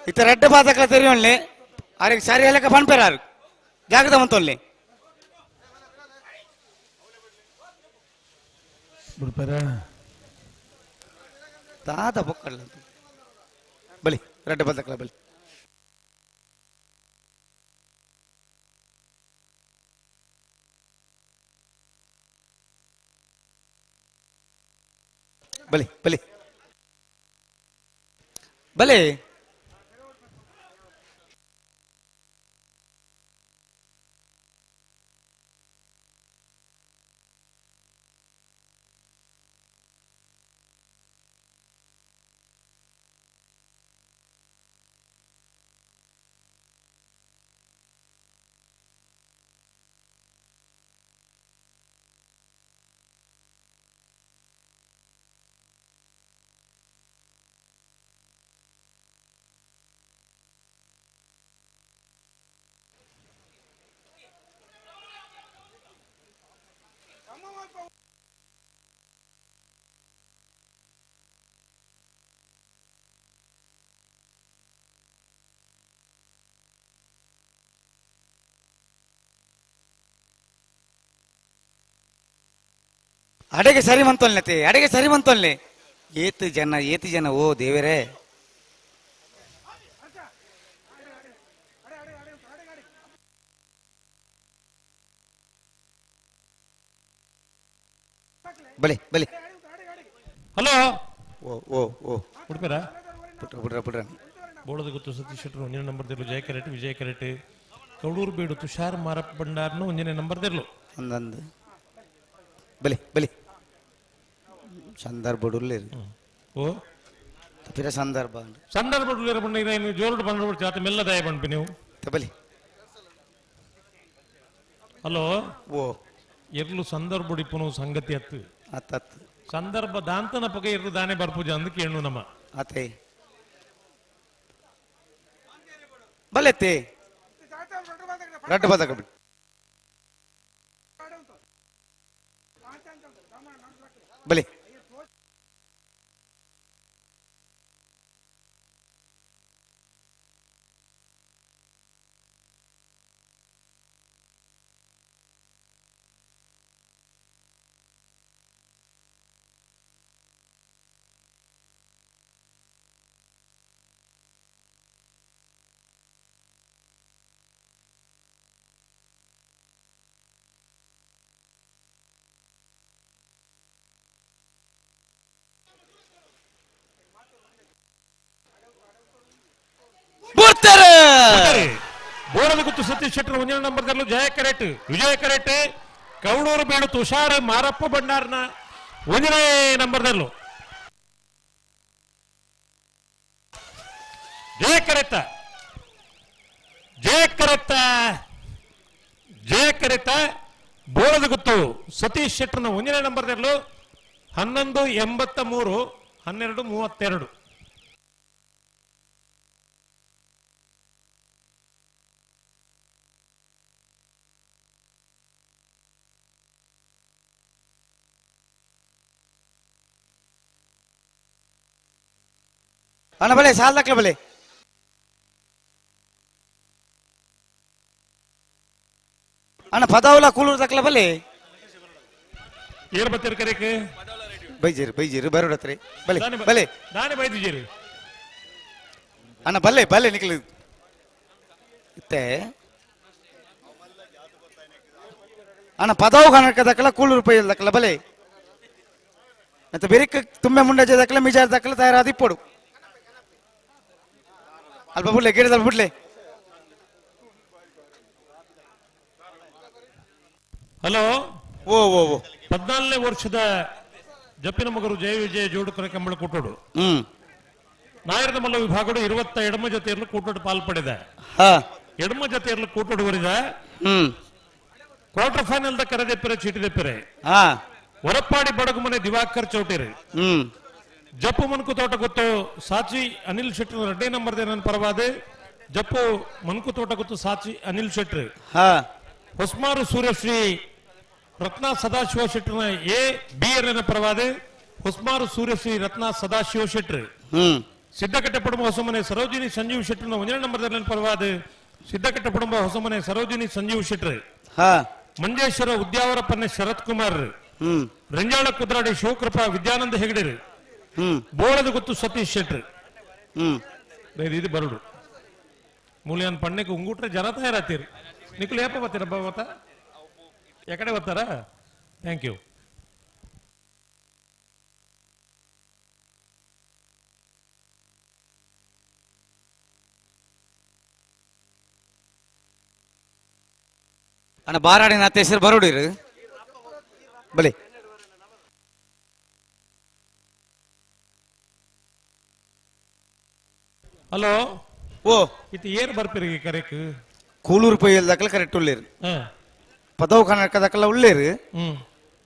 ಇತ್ತ ರೆಡ್ಡ ಪಾದಕ್ಲ ತೆರಿಯೋನ್ಲೆ ಆರಿಗೆ ಸರಿ ಹೇಳಕ ಪನ್ಪೆರಾರು ಜಾಗದ ಮಂತೊನ್ಲೆ ಬಿಡ್ಪಾರ ದಾದ ಬೊಕ್ಕಲ್ಲ ಬಲಿ ರೆಡ್ಡ ಪಾದಕ್ಲ ಬಲಿ ಬಲಿ ಬಲಿ ಬಲೆ ಅಡೆಗೆ ಸರಿ ಮಂತೊಲ್ನೆ ಅಡೆಗೆ ಸರಿ ಮಂತೊಲ್ನೆ ಏತು ಜನ ಏತು ಜನ ಓ ದೇವರೇ ಬಲೆ ಬಲೆ ಹಲೋ ಓ ಓ ಓ ಉಡುಪಿರ ಪುಟ್ರ ಪುಟ್ರ ಪುಟ್ರ ಬೋಳದ ಗೊತ್ತು ಸತೀಶ್ ಶೆಟ್ಟರು ಒಂದಿನ ನಂಬರ್ ದಿರ್ಲು ಜಯ ಕೆರೆಟ್ ವಿಜಯ ಕೆರೆಟ್ ಕೌಡೂರು ಬೀಡು ತುಷಾರ್ ಮಾರಪ್ಪ ಭಂಡಾರ್ನು ಒಂದಿನ ನಂಬರ್ ದಿರ್ಲು ಒಂದೊಂದು ಬಲೆ ಬಲೆ ಸಂದರ್ಭ ಓ ಪಿರ ಸಂದರ್ಭ ಸಂದರ್ಭ ಬಣ್ಣ ಜೋರುಡು ಬಂದ್ರೆ ಜಾತ ಮೆಲ್ಲ ದಯ ಬಂಡ್ಪಿ ನೀವು ಬಲಿ ಹಲೋ ಓ ಎರ್ಲು ಸಂದರ್ಭ ಇಪ್ಪನು ಸಂಗತಿ ಅತ್ತು ಅತ್ತತ್ತು ಸಂದರ್ಭ ದಾಂತನ ಪಗ ಎರ್ಲು ದಾನೆ ಬರ್ಪೂಜೆ ಅಂದ್ ಕೇಳು ನಮ್ಮ ಅತ್ತೆ ಬಲೆತ್ತೆ ರಡ್ಡು ಬದಕ ಬಲೆ ಬೋರದ ಗುತ್ತು ಸತೀಶ್ ಶೆಟ್ಟರ್ ಒಂದನೇ ನಂಬರ್ ಜಯ ಕರೆಟ್ ವಿಜಯ ಕರೆಟ್ ಕೌಡೂರು ಬೇಡು ತುಷಾರ್ ಮಾರಪ್ಪ ಭಂಡಾರ್ನ ಒಂದನೇ ನಂಬರ್ದಲ್ಲೂ ಜಯ ಕರೆತ ಜಯ ಕರೆತ ಜಯ ಕರೆತ ಬೋಳದ ಗುತ್ತು ಸತೀಶ್ ಶೆಟ್ಟರ್ನ ಒಂದನೇ ನಂಬರ್ದಲ್ಲೂ 11:83 12:32. ಅಣ್ಣ ಬಲೆ ಸಾಲ್ ದಾಖಲೆ ಬಲೆ ಅಣ್ಣ ಪದಾವಲ ಕೂಲೂರು ದಾಖಲೆ ಬಲೆ ಏರ್ ಬತ್ತೀರಿ ಕರೆಕ್ ಬೈಜೇರಿ ಬೈಜೇರಿ ಬರೋಡತ್ರಿ ಬಲೆ ಬಲೆ ನಾನೇ ಬೈದಿದ್ದೀರಿ ಅಣ್ಣ ಬಲ್ಲೆ ಬಲ್ಲೆ ನಿಕ್ಲಿ ಇತ್ತೆ ಅಣ್ಣ ಪದಾವು ಕನಕ ದಾಖಲ ಕೂಲೂರು ಪೈ ದಾಖಲ ಬಲೆ ಮತ್ತೆ ಬೇರೆ ತುಂಬೆ ಮುಂಡಜೆ ದಾಖಲೆ ಮಿಜಾರ್ ದಾಖಲೆ ತಯಾರಾದ ಇಪ್ಪಡು ಅಲ್ಪ ಬಿಡ್ಲೆ ಗಿಡದಲ್ಲಿ ಬಿಡ್ಲೆ. ಹಲೋ ಓ ಓ ಓ 14ನೇ ವರ್ಷದ ಜಪ್ಪಿನ ಮಗರು ಜಯ ವಿಜಯ ಜೋಡುಕರ ಕಂಬಳ ಕೂಟೋಡು ನಾಯರದ ಮಲ್ಲ ವಿಭಾಗಡು 20 ಎಡಮ ಜೊತೆಯಲ್ಲೂ ಕೂಟೋಡು ಪಾಲ್ಪಡಿದೆ. ಎಡಮ ಜೊತೆಯಲ್ಲೂ ಕೂಟೋಡು ಬರಿದ ಕ್ವಾರ್ಟರ್ ಫೈನಲ್ the ಕರೆದೆಪ್ಪರೆ ಚೀಟಿದೆಪ್ಪರೆ ಹೊರಪಾಡಿ ಬಡಗುಮನೆ ದಿವಾಕರ್ ಚೌಟಿರಿ ಜಪ್ಪು ಮನ್ಕು ತೋಟ ಗೊತ್ತು ಸಾಚಿ ಅನಿಲ್ ಶೆಟ್ಟರ್ ಎರಡನೇ ನಂಬರ್ ನನ್ನ ಪರವಾದ ಜಪ್ಪು ಮನ್ಕು ತೋಟ ಗೊತ್ತು ಸಾಚಿ ಅನಿಲ್ ಶೆಟ್ಟರ್ ಹೊಸ್ಮಾರು ಸೂರ್ಯಶ್ರೀ ರತ್ನ ಸದಾಶಿವ ಶೆಟ್ಟರ್ನ ಎ ಬಿ ಎರ್ ಪರವಾದ ಹೊಸ್ಮಾರು ಸೂರ್ಯಶ್ರೀ ರತ್ನ ಸದಾಶಿವ ಶೆಟ್ಟರ್ ಸಿದ್ದಕಟ್ಟೆ ಪಡುಂಬ ಹೊಸಮನೆ ಸರೋಜಿನಿ ಸಂಜೀವ್ ಶೆಟ್ಟರ್ನ ಒಂದನೇ ನಂಬರ್ ನನ್ನ ಪರವಾದ ಸಿದ್ದಕಟ್ಟೆ ಪಡುಂಬ ಹೊಸಮನೆ ಸರೋಜಿನಿ ಸಂಜೀವ್ ಶೆಟ್ಟರ್ ಮಂಜೇಶ್ವರ ಉದ್ಯಾವರ ಪನ್ನೆ ಶರತ್ ಕುಮಾರ್ ರಂಜಾಳ ಕುದ್ರಾಡಿ ಶಿವಕೃಪಾ ವಿದ್ಯಾನಂದ ಹೆಗಡೆರು ಬೋಳದ ಗೊತ್ತು ಸತೀಶ್ ಶೆಟ್ಟರ್ ಇದು ಬರಡು ಮೂಲ್ಯಾನ್ ಪಣ್ಣಕ್ಕೆ ಉಂಗುಟ್ರೆ ಜನ ತಯಾರಾತೀರಿ ನಿಕ್ಲು ಏಪ ಬರ್ತೀರ ಬತ್ತ ಯಾಕಡೆ ಬರ್ತಾರ thank you. ಅಣ್ಣ ಬಾರಾಡಿ ನಾತೇಶ್ವರ ಬರೋಡಿರು ಬಲೆ ಹಲೋ ಓ ಇದು ಏನ್ ಬರ್ಪಿರಿ ಕರೆಕ್ ಕೂಲೂರು ಪೊಯ್ಯಲ್ ದಾಖಲೆ ಕರೆಕ್ಟ್ ಉಳ್ಳೇರು ಪದವು ಕನ್ನಡಕ ದಾಖಲ ಉಳ್ಳೇರು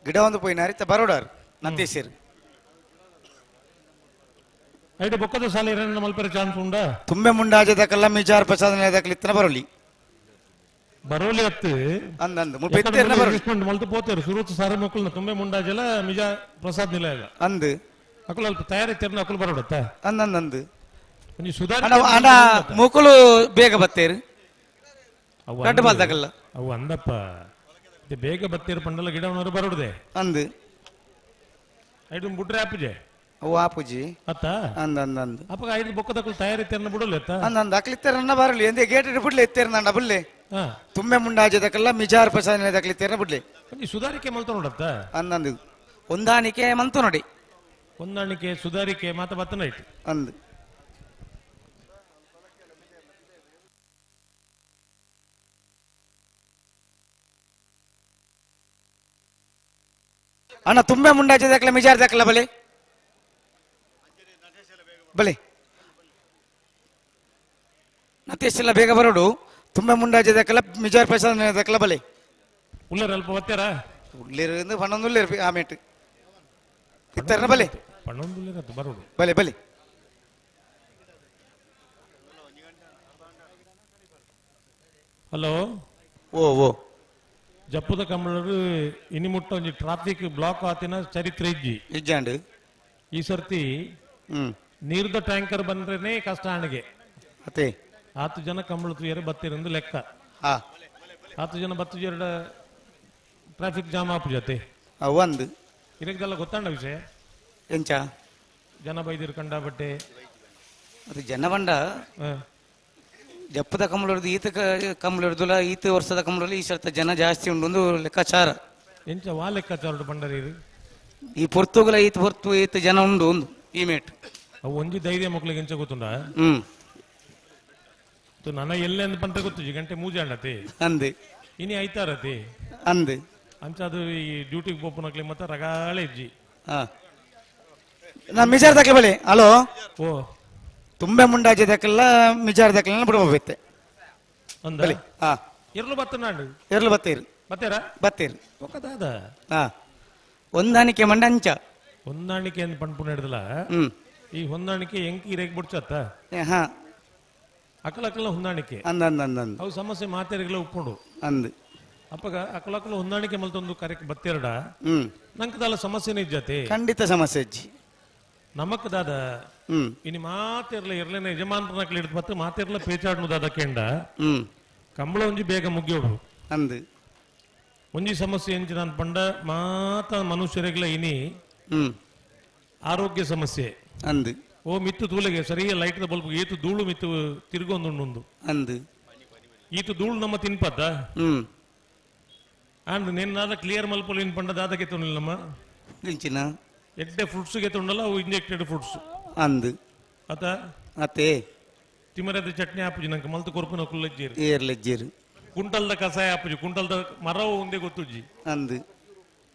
ಗಿಡ ಒಂದು ಪೊಯ್ನಾರಿ ಬರೋಡಾರು ನತ್ತೇಶ್ವರ್ ಐದು ಬೊಕ್ಕದ ಸಾಲ ಏನೇನು ಮಲ್ಪರೆ ಚಾನ್ಸ್ ಉಂಡ ತುಂಬೆ ಮುಂಡಾಜ ದಾಖಲ ಮಿಜಾರ್ ಪ್ರಸಾದ ದಾಖಲೆ ಇತ್ತನ ಬರೋಲಿ ಬರೋಲಿ ಅತ್ತು ಅಂದ ಅಂದ ಮುಲ್ಪ ಬರೋಲಿ ಮಲ್ತು ಪೋತೇರು ಸುರುತ್ ಸಾರ ಮಕ್ಕಳನ್ನ ತುಂಬೆ ಮುಂಡಾಜಲ ಮಿಜಾ ಪ್ರಸಾದ್ ನಿಲಯ ಅಂದು ಅಕುಲ ಅಲ್ಪ ತಯಾರಿ ತೆರನ ಅಕುಲ ಬರೋಡತ್ತ ಅಂದ ಅಂದ ಅಂದು ಅಣ್ಣ ಮುಕುಲು ಬೇಗ ಬತ್ತೇರು ದೊಡ್ಡ ಬಾಲ್ದಾಗಲ್ಲ ಅವು ಅಂದಪ್ಪ ಬೇಗ ಬತ್ತೀರು ಪಂಡಲ ಗಿಡವನವರು ಬರೋಡದೆ ಅಂದು ಐದು ಬುಟ್ರೆ ಆಪುಜೆ ಅವು ಆಪುಜಿ ಅತ್ತ ಅಂದ ಅಂದ ಅಂದ ಅಪ್ಪ ಐದು ಬೊಕ್ಕದಕ್ಕಲು ತಯಾರಿ ತೆರನ ಬಿಡಲ್ಲ ಅಂದ ಅಂದ ಅಕ್ಲಿತ್ತೇರನ್ನ ಬರಲಿ ಎಂದೇ ಗೇಟ್ ಬಿಡ್ಲೆ ಎತ್ತೇರ ಬುಡ್ಲೆ ತುಂಬೆ ಮುಂಡಾಜದಕ್ಕೆಲ್ಲ ಮಿಜಾರ್ ಪ್ರಸಾದ ದಕ್ಲಿತ್ತೇರನ ಬಿಡ್ಲೆ ಸುಧಾರಿಕೆ ಮಲ್ತ ನೋಡತ್ತ ಅಂದಂದು ಹೊಂದಾಣಿಕೆ ಮಂತು ನೋಡಿ ಹೊಂದಾಣಿಕೆ ಸುಧಾರಿಕೆ ಮಾತ ಬತ್ತನ ಐತಿ ಅಂದು ಅಣ್ಣ ತುಂಬೆ ಮುಂಡಾಚೆ ದಾಖಲೆ ಮಿಜಾರ್ ದಾಖಲೆ ಬಲೆ ಬಲೆ ನತೇಶ್ ಬೇಗ ಬರೋಡು ತುಂಬೆ ಮುಂಡಾಚೆ ದಾಖಲೆ ಮಿಜಾರ್ ಪ್ರಸಾದ ದಾಖಲೆ ಬಲೆ ಉಳ್ಳೇರು ಅಲ್ಪ ಬತ್ತಾರ ಉಳ್ಳೇರು ಪನ್ನೊಂದು ಉಳ್ಳೇರು ಆಮೇಟ್ ಇತ್ತಾರನ ಬಲೆ ಪನ್ನೊಂದು ಉಳ್ಳೇರು ಬರೋಡು ಬಲೆ ಬಲೆ ಹಲೋ ಓ ಓ ಜಪ್ಪುದ ಕಂಬಳರು ಇನಿ ಮುಟ್ಟ ಒಂಜಿ ಟ್ರಾಫಿಕ್ ಬ್ಲಾಕ್ ಆತಿನ ಚರಿತ್ರೆ ಇಜ್ಜಿ ಇಜ್ಜಾಂಡ್ ಈ ಸರ್ತಿ ನೀರ್ದ ಟ್ಯಾಂಕರ್ ಬಂದ್ರೇನೆ ಕಷ್ಟ ಆಣಿಗೆ ಅತೆ ಆತು ಜನ ಕಂಬಳ ತುಯರೆ ಬತ್ತಿರಂದು ಲೆಕ್ಕ ಆತು ಜನ ಬತ್ತು ಜರ ಟ್ರಾಫಿಕ್ ಜಾಮ್ ಆಪು ಜೊತೆ ಒಂದು ಇರಕ್ದೆಲ್ಲ ಗೊತ್ತಾಂಡ ವಿಷಯ ಎಂಚ ಜನ ಬೈದಿರು ಕಂಡ ಬಟ್ಟೆ ಅದು ಜನ ಬಂಡ ಜಪ್ಪದ ಕಂಬಳರ್ದು ಈತ ಕಂಬಳರ್ದುಲ ಈತ ವರ್ಷದ ಕಂಬಳಲ್ಲಿ ಈ ಸರ್ತ ಜನ ಜಾಸ್ತಿ ಉಂಡು ಒಂದು ಲೆಕ್ಕಾಚಾರ ಎಂಚ ವಾ ಲೆಕ್ಕಾಚಾರ ಬಂಡರಿ ಇದು ಈ ಪೊರ್ತುಗಲ ಈತ ಪೊರ್ತು ಈತ ಜನ ಉಂಡು ಒಂದು ಈ ಮೇಟ್ ಅವು ಒಂಜಿ ಧೈರ್ಯ ಮಕ್ಳಿಗೆ ಎಂಚ ಗೊತ್ತುಂಡ ನನ್ನ ಎಲ್ಲೆ ಅಂದ್ ಪಂತ ಗೊತ್ತು ಗಂಟೆ ಮೂಜಾಂಡತಿ ಅಂದೆ ಇನಿ ಐತಾರತಿ ಅಂದೆ ಅಂಚ ಅದು ಈ ಡ್ಯೂಟಿಗೆ ಪೋಪುನಕ್ಲೆ ಮತ್ತೆ ರಗಾಳೆ ಇಜ್ಜಿ ನಾ ಮಿಜಾರ್ ದಾಖಲೆ ಬಳಿ ಹಲೋ ಓ ತುಂಬೆ ಮುಂಡಾಜೆ ದಾಖಲ ಮಿಜಾರ್ ದಾಖಲೆ ಬಿಡಬೋತೆ ಬಲಿ ಹಾ ಇರ್ಲು ಬತ್ತನಾಡು ಇರ್ಲು ಬತ್ತೀರು ಬತ್ತೀರಾ ಬತ್ತೀರು ಒಕ್ಕದಾದ ಹಾ ಹೊಂದಾಣಿಕೆ ಮಂಡ ಅಂಚ ಹೊಂದಾಣಿಕೆ ಅಂತ ಪಂಪು ಹಿಡ್ದಲ್ಲ ಈ ಹೊಂದಾಣಿಕೆ ಎಂಕಿ ಇರೇಕ್ ಬಿಡ್ಚತ್ತ ಹಾ ಅಕಲ ಅಕಲ ಹೊಂದಾಣಿಕೆ ಅಂದ ಅಂದ ಅಂದ ಅಂದ ಅವು ಸಮಸ್ಯೆ ಮಾತೆರಿಗೆಲ್ಲ ಉಪ್ಪುಂಡು ಅಂದ್ ಅಪ್ಪಗ ಅಕಲ ಅಕಲ ಹೊಂದಾಣಿಕೆ ಮಲ್ತೊಂದು ಕರೆಕ್ ಬತ್ತೆರಡ ನಂಕದಲ್ಲ ಸಮಸ್ಯೆನೇ ಇಜ್ಜತೆ ಖಂಡಿತ ಸಮಸ್ಯೆ ಇಜ್ಜಿ ನಮಕ್ ದಾದ ಇನಿ ಮಾತಿರ್ಲ ಇರ್ಲೇನೆ ಯಜಮಾನ್ರನಕ್ಲಿ ಹಿಡ್ದು ಬತ್ತು ಮಾತಿರ್ಲ ಪೇಚಾಡ್ನು ದಾದ ಕೆಂಡ ಕಂಬಳ ಒಂಜಿ ಬೇಗ ಮುಗಿಯೋಡು ಅಂದ್ ಒಂಜಿ ಸಮಸ್ಯೆ ಎಂಚಿನ ಅಂತ ಪಂಡ ಮಾತ ಮನುಷ್ಯರಿಗೆಲ್ಲ ಇನಿ ಆರೋಗ್ಯ ಸಮಸ್ಯೆ ಅಂದ್ ಓ ಮಿತ್ತು ತೂಲೆಗೆ ಸರಿಯ ಲೈಟ್ ಬಲ್ಬ್ ಏತು ಧೂಳು ಮಿತ್ತು ತಿರುಗೊಂದುಂಡು ಅಂದ್ ಈತು ಧೂಳು ನಮ್ಮ ತಿನ್ಪತ್ತ ಅಂಡ್ ನಿನ್ನಾದ ಕ್ಲಿಯರ್ ಮಲ್ಪೊಲಿನ್ ಪಂಡ ದಾದಕ್ಕೆ ತುನಿಲ್ಲ ನಮ್ಮ ಇಂಚಿನ ಎಡ್ಡೆ ಫ್ರೂಟ್ಸ್ ಗೆ ತುಂಡಲ್ಲ ಅವು ಇಂಜೆಕ್ಟೆಡ್ ಫ್ರೂಟ್ಸ್ ಅಂದ್ ಅತ ಅತೆ ತಿಮರದ ಚಟ್ನಿ ಆಪುಜಿ ನಂಗೆ ಮಲ್ತು ಕೊರ್ಪುನ ಕುಲ್ಲಜ್ಜೀರು ಏರ್ಲಜ್ಜೀರು ಕುಂಟಲ್ದ ಕಸಾಯ ಆಪುಜಿ ಕುಂಟಲ್ದ ಮರವು ಒಂದೇ ಗೊತ್ತುಜ್ಜಿ ಅಂದ್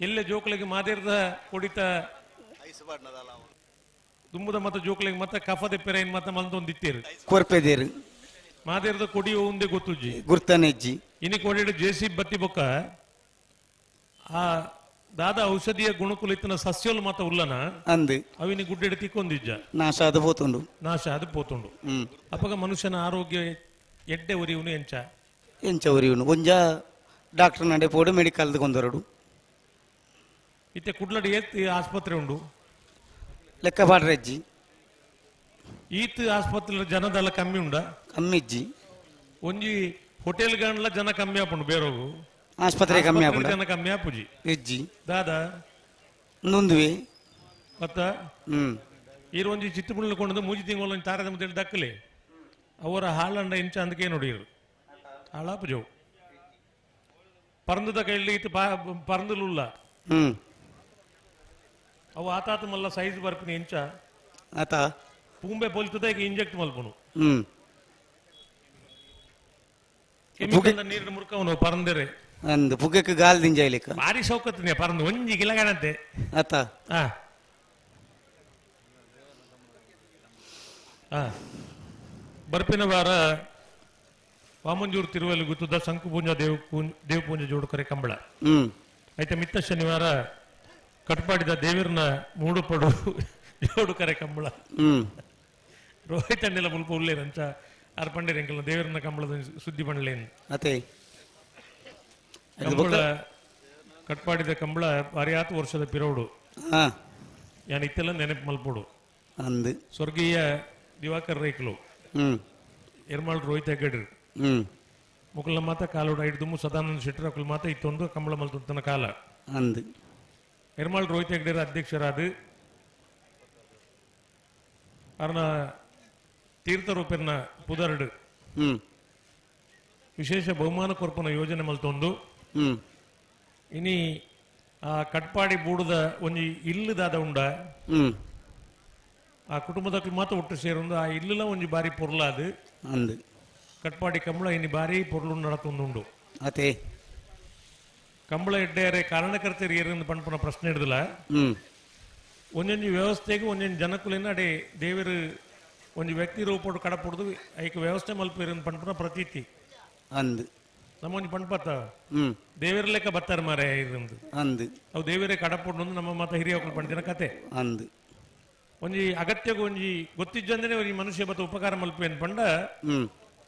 ಎಲ್ಲ ಜೋಕುಲಿಗೆ ಮಾದೇರ್ದ ಕೊಡಿತ ದುಂಬುದ ಮತ್ತ ಜೋಕುಲಿಗೆ ಮತ್ತ ಕಫದ ಪೆರೇನ್ ಮತ್ತ ಮಲ್ತೊಂದು ಇತ್ತೀರು ಕೊರ್ಪೆದೇರು ಮಾದೇರ್ದ ಕೊಡಿ ಒಂದೇ ಗೊತ್ತುಜ್ಜಿ ಗುರ್ತನೆಜ್ಜಿ ಇನಿ ಕೊಡಿಡು ಜೇಸಿ ಬತ್ತಿ ಬೊಕ್ಕ ಆ ದಾದ ಔಷಧಿಯ ಗುಣಕುಲಿತ್ತನ ಸಸ್ಯಲು ಮಾತ ಉಲ್ಲನ ಅಂದ್ ಅವಿನಿ ಗುಡ್ಡೆಡು ತಿಕ್ಕೊಂದಿಜ್ಜ ನಾಶ ಅದು ಪೋತುಂಡು ನಾಶ ಅದು ಪೋತುಂಡು ಅಪ್ಪಗ ಮನುಷ್ಯನ ಆರೋಗ್ಯ ಎಡ್ಡೆ ಒರಿಯುನು ಎಂಚ ಎಂಚ ಒರಿಯುನು ಒಂಜ ಡಾಕ್ಟರ್ ನಡೆ ಪೋಡು ಮೆಡಿಕಲ್ ಕೊಂದರಡು ಇತ್ತೆ ಕುಡ್ಲಡಿ ಏತ್ ಆಸ್ಪತ್ರೆ ಉಂಡು ಲೆಕ್ಕ ಪಾಡ್ರಜ್ಜಿ ಈತ್ ಆಸ್ಪತ್ರೆ ಜನದಲ್ಲ ಕಮ್ಮಿ ಉಂಡ ಕಮ್ಮಿಜ್ಜಿ ಒಂಜಿ ಹೋಟೆಲ್ ಗಂಡ್ಲ ಜನ ಕಮ್ಮಿ ಆಪುಂಡು ಬೇರೋಗು ಆಸ್ಪತ್ರೆ ಕಮ್ಮಿ ಆಪುಂಡು ಜನ ಕಮ್ಮಿ ಆಪುಜಿ ಇಜ್ಜಿ ದಾದಾ ನುಂದುವೆ ಮತ್ತ ಈರು ಒಂಜಿ ಚಿತ್ತುಪುಳ್ಳಿ ಕೊಂಡು ಮೂಜಿ ತಿಂಗಳು ತಾರದ ಮುದ್ದೇಳಿ ದಕ್ಕಲೆ ಅವರ ಹಾಳಂಡ ಇಂಚ ಅಂದಕ್ಕೆ ನೋಡಿರು ಹಾಳಾಪುಜವು ಪರಂದದ ಕೈಲಿ ಇತ್ತು ಪರಂದಲುಲ್ಲ ಅವು ಆತಾತ ಮಲ್ಲ ಸೈಜ್ ಬರ್ಪಿನ ಇಂಚ ಆತ ಪೂಂಬೆ ಪೊಲ್ತದ ಈಗ ಇಂಜೆಕ್ಟ್ ಮಲ್ಪುನು ಕೆಮಿಕಲ್ ನೀರಿನ ಮುರ್ಕವನು ಪರಂದರೆ ಅಂದ್ ಪುಗ್ಗಕ್ಕೆ ಗಾಲ್ ದಿಂಜಾಯ್ಲಿಕ್ಕ ಭಾರಿ ಸೌಕತ್ತಿನ ಪರಂದು ಒಂಜಿ ಗಿಲಗಣಂತೆ ಆತ ಬರ್ಪಿನ ವಾರ ವಾಮಂಜೂರು ತಿರುವಲ್ಲಿ ಗುತ್ತದ ಶಂಕು ಪೂಂಜ ದೇವ ಪೂಂಜ ಜೋಡುಕರೆ ಕಂಬಳ ಐತೆ ಮಿತ್ತ ಶನಿವಾರ ಕಟ್ಪಾಡಿದ ದೇವಿರ್ನ ಮೂಡುಪಡು ಜೋಡುಕರೆ ಕಂಬಳ ರೋಹಿತ್ ಅಣ್ಣೆಲ್ಲ ಮುಲ್ಪ ಉಲ್ಲೇರಂಚ ಆರ್ ಪಂಡಿರಂಕಲ್ ದೇವಿರ್ನ ಕಂಬಳದ ಸುದ್ದಿ ಪಂಡಲೇನು ಅತೆ ಕಂಬಳ ಕಟ್ಪಾಡಿದ ಕಂಬಳ ಬಾರಿಯಾತು ವರ್ಷದ ಪಿರೋಡು ಯಾನ್ ಇತ್ತೆಲ್ಲ ನೆನಪು ಮಲ್ಪೋಡು ಅಂದ್ ಸ್ವರ್ಗೀಯ ದಿವಾಕರ್ ರೈಕ್ಲು ಎರ್ಮಾಳ್ ರೋಹಿತ್ ಹೆಗ್ಗಡ್ರು ಮುಕುಲ ಮಾತ ಕಾಲೋಡ ಹಿಡ್ದುಮು ಸದಾನಂದ ಶೆಟ್ಟರ್ ಅಕುಲ್ ಮಾತ ಇತ್ತೊಂದು ಕಂಬಳ ಮಲ್ತನ ಕಾಲ ಅಂದ್ ಎರ್ಮಾಳ್ ರೋಹಿತ್ ಹೆಗ್ಡೆರ ಅಧ್ಯಕ್ಷರಾದ ಅರ್ನ ತೀರ್ಥರೂಪಿರ್ನ ಪುದರ್ಡು ವಿಶೇಷ ಬಹುಮಾನ ಕೊರ್ಪನ ಯೋಜನೆ ಮಲ್ತೊಂದು ಇನಿ ಆ ಕಟ್ಪಾಡಿ ಬೂಡುದ ಒಂಜಿ ಇಲ್ಲದಾದ ಉಂಡ ಆ ಕುಟುಂಬದ ಮಾತ ಒಟ್ಟು ಸೇರೊಂದು ಆ ಇಲ್ಲಲ ಒಂಜಿ ಬಾರಿ ಪೊರ್ಲಾದು ಅಂದ್ ಕಟ್ಪಾಡಿ ಕಂಬಳ ಇನಿ ಬಾರಿ ಪೊರ್ಲು ನಡತೊಂದುಂಡು ಅತೆ ಕಂಬಳ ಎಡ್ಡೆಯರೆ ಕಾರಣಕರ್ತರು ಏರಿಂದ ಪಣ್ಪುನ ಪ್ರಶ್ನೆ ಹಿಡ್ದಲ ಒಂದೊಂದು ವ್ಯವಸ್ಥೆಗೆ ಒಂದೊಂದು ಜನಕುಲಿನ ಅಡೆ ದೇವರು ಒಂಜಿ ವ್ಯಕ್ತಿ ರೂಪೋಡು ಕಡಪುಡ್ದು ಐಕ ವ್ಯವಸ್ಥೆ ಮಲ್ಪಿರಂದು ಪಣ್ಪುನ ಪ್ರತೀತಿ ಅಂದ್ ನಮ್ಮ ಒಂಜಿ ಪಣ್ಪತ್ತ ದೇವರ ಲೆಕ್ಕ ಬತ್ತಾರ ಮಾರೆ ಇರಂದು ಅಂದ್ ಅವು ದೇವರೇ ಕಡಪುಡ್ದು ನಮ್ಮ ಮಾತ ಹಿರಿಯ ಪಣ್ತಿನ ಕತೆ ಅಂದ್ ಒಂಜಿ ಅಗತ್ಯಗೂ ಒಂಜಿ ಗೊತ್ತಿಜ್ಜಂದ್ರೆ ಒಂಜಿ ಮನುಷ್ಯ ಬತ್ತ ಉಪಕಾರ ಮಲ್ಪಿ ಪಂಡ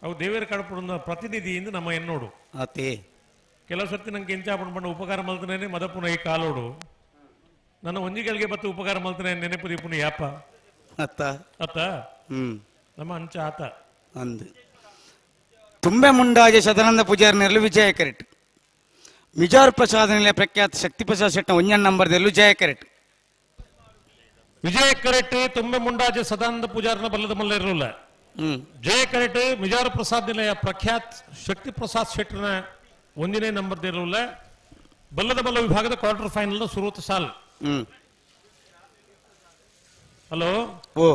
ಅವು ದೇವೇರ ಕಡಪುಡುನ ಪ್ರತಿನಿಧಿ ಇಂದು ನಮ್ಮ ಎನ್ನೋಡು. ಅತೆ ಕೆಲವು ಸರ್ತಿ ನಂಗೆ ಎಂಚಾಪಣ ಪಂಡ ಉಪಕಾರ ಮಲ್ತನೇನೆ ಮದಪುನ ಈ ಕಾಲೋಡು. ನನ್ನ ಒಂಜಿಗಳಿಗೆ ಬತ್ತು ಉಪಕಾರ ಮಲ್ತನೆ ನೆನಪು ದೀಪುನ ಯಾಪ ಅತ್ತ ಅತ್ತ ನಮ್ಮ ಅಂಚ ಆತ ಅಂದು ತುಂಬೆ ಮುಂಡಾಜೆ ಸದಾನಂದ ಪೂಜಾರಿ ನೆರಳು ವಿಜಯ ಕರೆಟ್. ಮಿಜಾರ್ ಪ್ರಸಾದ ನಿಲಯ ಪ್ರಖ್ಯಾತ ಶಕ್ತಿ ಪ್ರಸಾದ್ ಶೆಟ್ಟ ಒಂಜನ್ ನಂಬರ್ ದೆಲ್ಲು ಜಯ ಕರೆಟ್. ವಿಜಯ ಕರೆಟ್ ತುಂಬೆ ಮುಂಡಾಜೆ ಸದಾನಂದ ಪೂಜಾರನ ಬಲ್ಲದ ಮಲ್ಲ ಇರಲಿಲ್ಲ. ಜಯ ಕರೆಟ್ ಮಿಜಾರ್ ಪ್ರಸಾದ್ ನಿಲಯ ಪ್ರಖ್ಯಾತ್ ಶಕ್ತಿ ಪ್ರಸಾದ್ ಶೆಟ್ಟನ ಒಂದನೇ ನಂಬರ್ ಇರಲಿಲ್ಲ. ಬಲ್ಲದ ಬಲ್ಲ ವಿಭಾಗದ ಕ್ವಾರ್ಟರ್ ಫೈನಲ್ ಸುರೂತ ಸಾಲ್. ಹಲೋ ಓ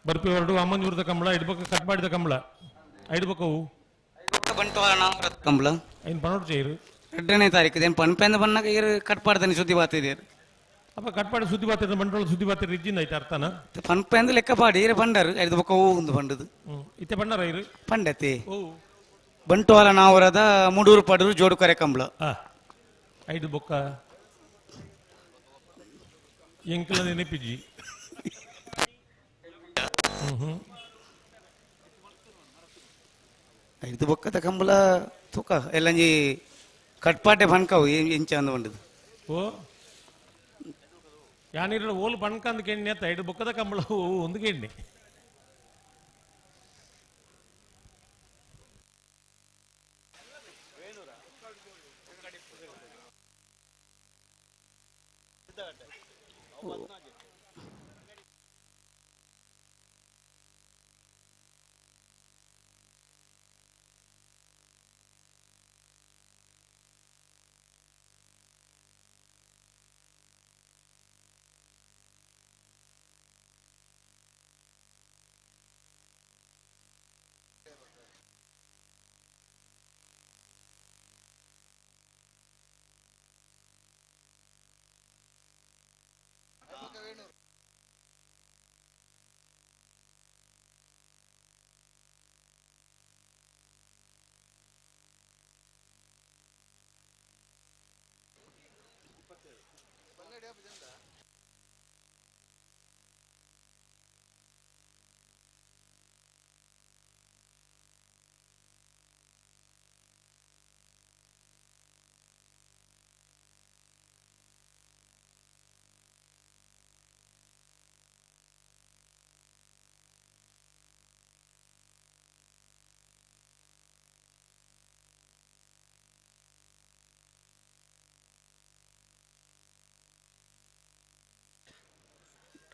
ಬರ್ಪಿ ಹೊರಡು ಅಮ್ಮಂಜೂರದ ಕಂಬಳ ಇಡ್ಬೇಕ ಕಟ್ ಮಾಡಿದ ಕಂಬಳ ಐಡ್ಬೇಕವು ಕಂಬಳ ಐನ್ ಪನೋಡ್ చేయರು ಎರಡನೇ ತಾರೀಕು ಏನು ಪನ್ಪೆಂದ ಬನ್ನಾಗ ಇರು ಕಟ್ ಮಾಡ್ತಾನೆ ಸುದ್ದಿ ಬಾತಿದೆ. ಅಪ್ಪ ಕಟ್ ಮಾಡಿ ಸುದ್ದಿ ಬಾತಿದ ಬಂಡವಾಳ ಸುದ್ದಿ ಬಾತಿ ರಿಜ್ಜಿಂದ ಐತೆ ಅರ್ಥನ ಪನ್ಪೆಂದ ಲೆಕ್ಕ ಪಾಡಿ ಇರು ಬಂಡರು ಐದು ಬೊಕ್ಕ ಒಂದು ಬಂಡದು ಇತ್ತೆ ಬಂಡಾರ ಇರು ಪಂಡತಿ ಬಂಟವಾಳ ನಾವರದ ಮುಡೂರು ಪಡೂರು ಜೋಡು ಕರೆ ಕಂಬಳ ಐದು ಬೊಕ್ಕ ಎಂಕಲ ನೆನಪಿಜಿ. ಐದು ಬೊಕ್ಕದ ಕಂಬಳ ತೂಕ ಎಲ್ಲಂಜಿ ಕಟ್ಪಾಟೆ ಬನ್ಕವು ಎಂಚ ಅಂದ ಬಂಡದು. ಓ ಯಾನಿರ ಓಲು ಬಣ್ಕಂದ ಕೆಣ್ಣೆ ಅಂತ ಐದು ಬೊಕ್ಕದ ಕಂಬಳ ಒಂದು ಕೆಣ್ಣೆ.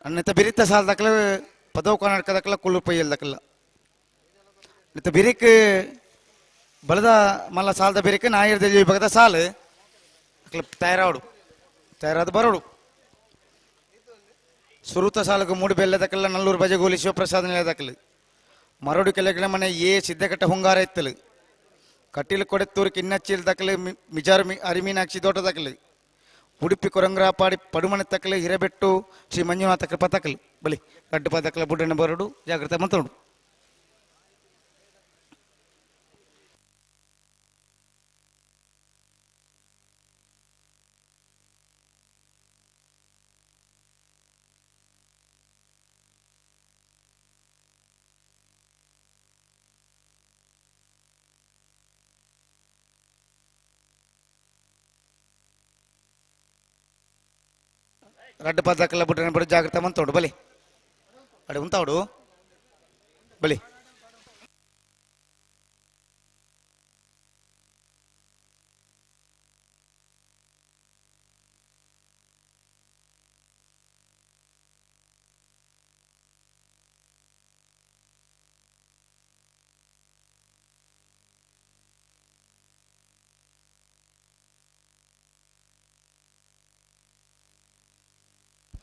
ಅನ್ನತ ಬಿರಿತ ಸಾಲ ದಕ್ಕಲ ಪದವು ಕರ್ನಾಟಕ ದಕ್ಕಲ ಕುಳ್ಳು ಪೈಯಲ್ ದಕ್ಕಲ ನಿತ್ತ ಬಿರಿಕ್ ಬಲದ ಮಲ್ಲ ಸಾಲದ ಬಿರಿಕ್ ನಾಯರ್ ದೇವಿ ವಿಭಾಗದ ಸಾಲು ಅಕ್ಲ ತಯಾರಾವಡು ತಯಾರಾದ ಬರೋಡು ಸುರುತ ಸಾಲకు ಮೂಡು ಬೆಲ್ಲ ದಕ್ಕಲ ನಲ್ಲೂರು ಬಜಗೋಲಿ ಶಿವಪ್ರಸಾದ ನಿಲಯ ದಕ್ಕಲು ಮರೋಡು ಕೆಳಗಿನ ಮನೆ ಎ ಸಿದ್ದಕಟ್ಟ ಹುಂಗಾರ ಎತ್ತಲು ಕಟೀಲು ಕೊಡೆತ್ತೂರು ಕಿನ್ನಚ್ಚಿಲ್ ದಕ್ಕಲು ಮಿಜಾರು ಅರಿಮೀನಾಕ್ಷಿ ತೋಟ ದಕ್ಕಲು ಉಡುಪಿ ಕೊರಂಗ್ರಾಪಾಡಿ ಪಡುಮನೆ ತಕ್ಕಲು ಹಿರಬೆಟ್ಟು ಶ್ರೀ ಮಂಜುನಾಥ ಕೃಪಾ ತಕ್ಕಲು ಬಲಿ ಗಡ್ಡು ಪದಕ್ಕಲ ಬುಡ್ಡಣ್ಣ ಬರಡು ಜಾಗ್ರತೆ ಮಂತೋಡು. ರಡ್ಡು ಪದಕ್ಕಲ್ಲ ಬುಡ್ಡಣ್ಣ ಬರು ಜಾಗ್ರತೆ ಮಂತೋಡು ಬಲಿ ಅಡೆ ಉಂತಾವಡು ಬಲಿ.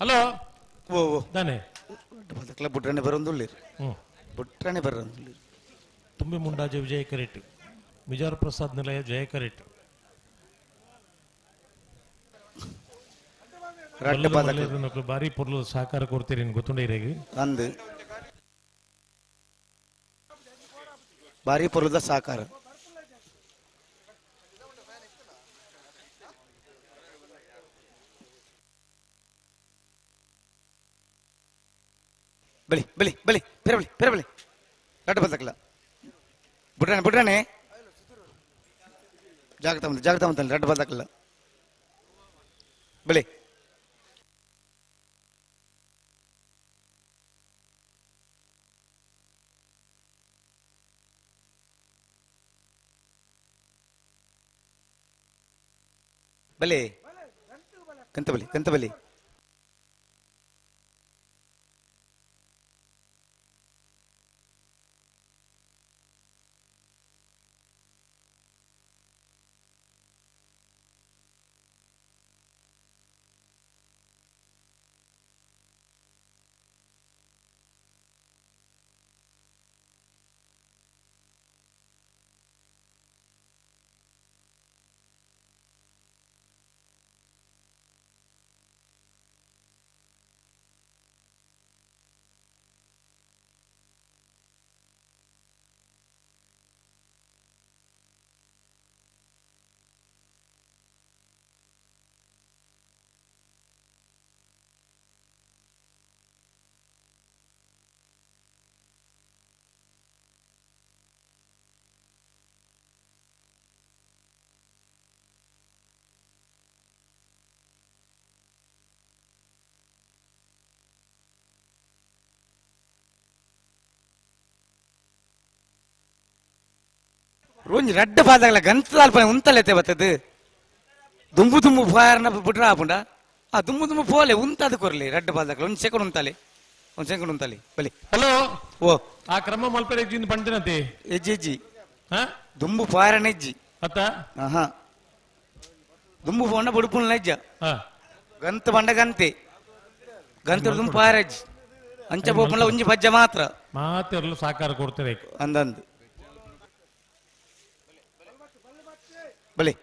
ಹಲೋ ಓ ಓ ದಾನೆ ಪದಕ್ಕಲ ಬುಡ್ಡಣ್ಣ ಬರೋಂದುಳ್ಳಿರು ಬುಟ್ರನೆ ಬರೋಂದುಳ್ಳಿರು. ತುಂಬಿ ಮುಂಡಾಜೆ ವಿಜಯ ಕರೆಟ್ ಮಿಜಾರ್ ಪ್ರಸಾದ್ ನಿಲಯ ಜಯ ಕರೆಟ್ ರಡ್ಡು ಪದಕ್ಕಲ ಭಾರಿ ಪೊರ್ಲು ಸಹಕಾರ ಕೊಡ್ತೀರಿ ಗೊತ್ತುಂಡ ಅಂದು ಭಾರಿ ಪೊರ್ಲುದ ಸಹಕಾರ. ಬಲಿ ಬಲಿ ಬಲಿ ಪೆರಬಲಿ ಪೆರಬಲಿ. ರಡ್ಡ್ ಬಲ್ತಕ್ಲ ಬುಡ್ರಾಣೆ ಬುಡ್ರಾಣೆ ಜಾಗ್ರತೆ ಮಂತ ಜಾಗ್ರತೆ ಮಂತ ರಡ್ಡ್ ಬಲ್ತಕ್ಲ ಬಲೆ ಬಲೆ ಕಂತಬಲಿ ಕಂತಬಲಿ ರೋಂಜಿ ರಡ್ಡ ಪಾದಗಳ ಗಂತದಾಲ್ಪ ಉಂತಲೆತ್ತೆ ಬತ್ತದು ದುಂಬು ದುಂಬು ಫಾಯರ್ನ ಬಿಟ್ರ ಆಪುಂಡ ಆ ದುಂಬು ದುಂಬು ಪೋಲೆ ಉಂತಾದ ಕೊರ್ಲಿ ರಡ್ಡ ಪಾದಗಳ ಒಂದು ಸೆಕೆಂಡ್ ಉಂತಾಲೆ ಒಂದು ಸೆಕೆಂಡ್ ಉಂತಾಲೆ ಬಲಿ ಹಲೋ ಓ ಆ ಕ್ರಮ ಮಲ್ಪೆರೆ ಎಜ್ಜಿಂದ ಪಂಡಿನತೆ ಎಜ್ಜಿ ಎಜ್ಜಿ ದುಂಬು ಫಾಯರ್ನ ಎಜ್ಜಿ ಅತ್ತ ಆಹಾ ದುಂಬು ಫೋಂಡ ಬುಡುಪುನ್ ಎಜ್ಜ ಗಂತ ಬಂಡ ಗಂತೆ ಗಂತ ದುಂಬು ಫಾಯರ್ ಎಜ್ಜಿ ಅಂಚ ಬೋಪುಂಡ ಒಂಜಿ ಬಜ್ಜ ಮಾತ್ರ ಮಾತೆರ್ಲು ಸಾಕಾರ ಕೊಡ್ತಾರೆ ಅಂದಂದು ಬಲೆ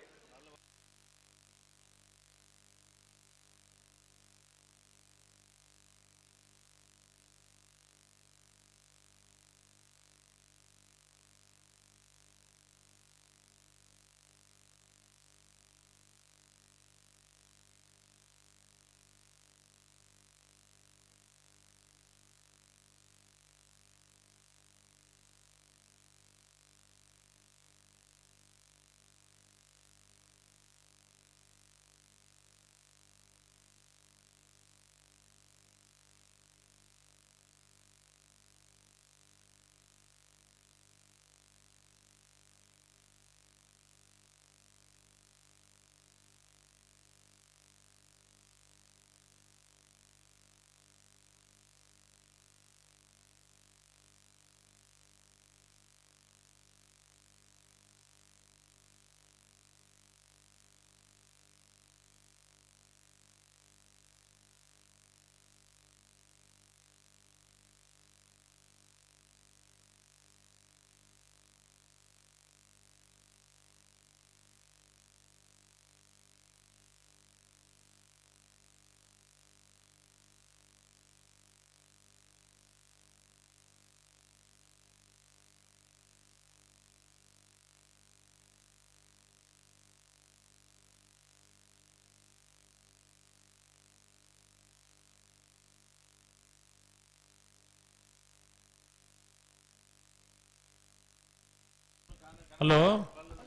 ಹಲೋ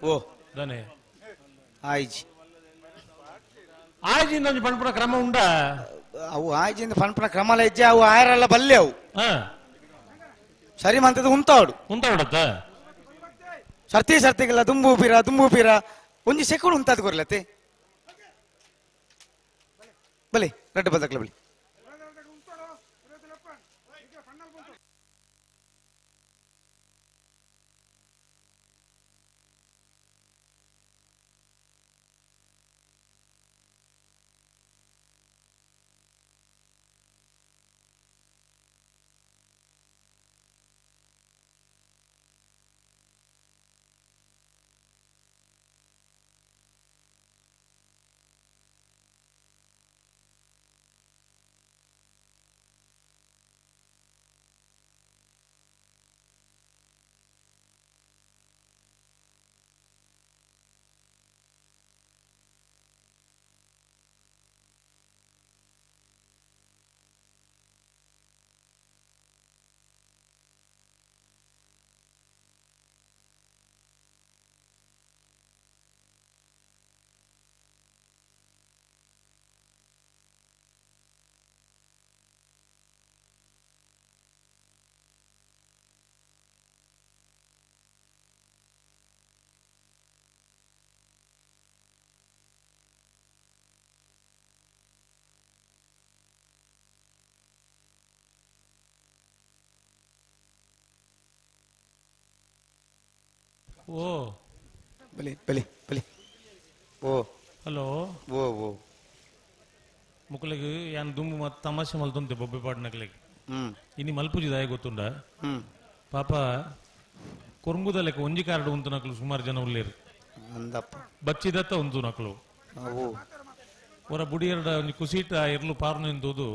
ಓ ದನೆ ಆಯ್ಜಿ ಆಯ್ಜಿಂದ ಒಂಜಿ ಪನ್ಪುನ ಕ್ರಮ ಉಂಡಾ ಅವು ಆಯ್ಜಿಂದ ಪನ್ಪುನ ಕ್ರಮಲ ಇಜ್ಜೆ ಅವು ಆಯರಲ್ಲ ಬಲ್ಲೆ ಅವು ಸರಿ ಮಂತದ ಉಂತಾವಡು ಉಂತಾವಡತ್ತ ಸರ್ತಿ ಸರ್ತಿಗೆಲ್ಲ ದುಂಬು ಪೀರ ದುಂಬು ಪೀರ ಒಂಜಿ ಸೆಕೆಂಡ್ ಉಂತಾದ ಕೊರ್ಲತ್ತೆ ಬಲೆ ರಡ್ಡು ಬದಕ್ಲ ಬಲಿ ಓ ಬಲಿ ಬಲಿ ಬಲಿ ಓ ಹಲೋ ಓ ಓ ಮುಕ್ಕಲಿಗೆ ಯಾನ್ ದುಂಬು ಮತ್ತೆ ತಮಾಷೆ ಮಲ್ತೊಂತೆ ಬೊಬ್ಬೆ ಪಾಡ್ನಕ್ಲಿಗೆ ಇನಿ ಮಲ್ಪುಜಿ ದಾಯ ಗೊತ್ತುಂಡ ಪಾಪ ಕೊರಂಗುದಲೆಕ್ಕ ಒಂಜಿ ಕಾರ್ಡ್ ಉಂತು ನಕಲು ಸುಮಾರು ಜನ ಉಲ್ಲೇರು ಅಂದಪ್ಪ ಬಚ್ಚಿದತ್ತ ಉಂತು ನಕಲು ಹೊರ ಬುಡಿಯರ್ಡ ಒಂಜಿ ಕುಸೀಟ ಇರ್ಲು ಪಾರ್ನು ಎಂದೋದು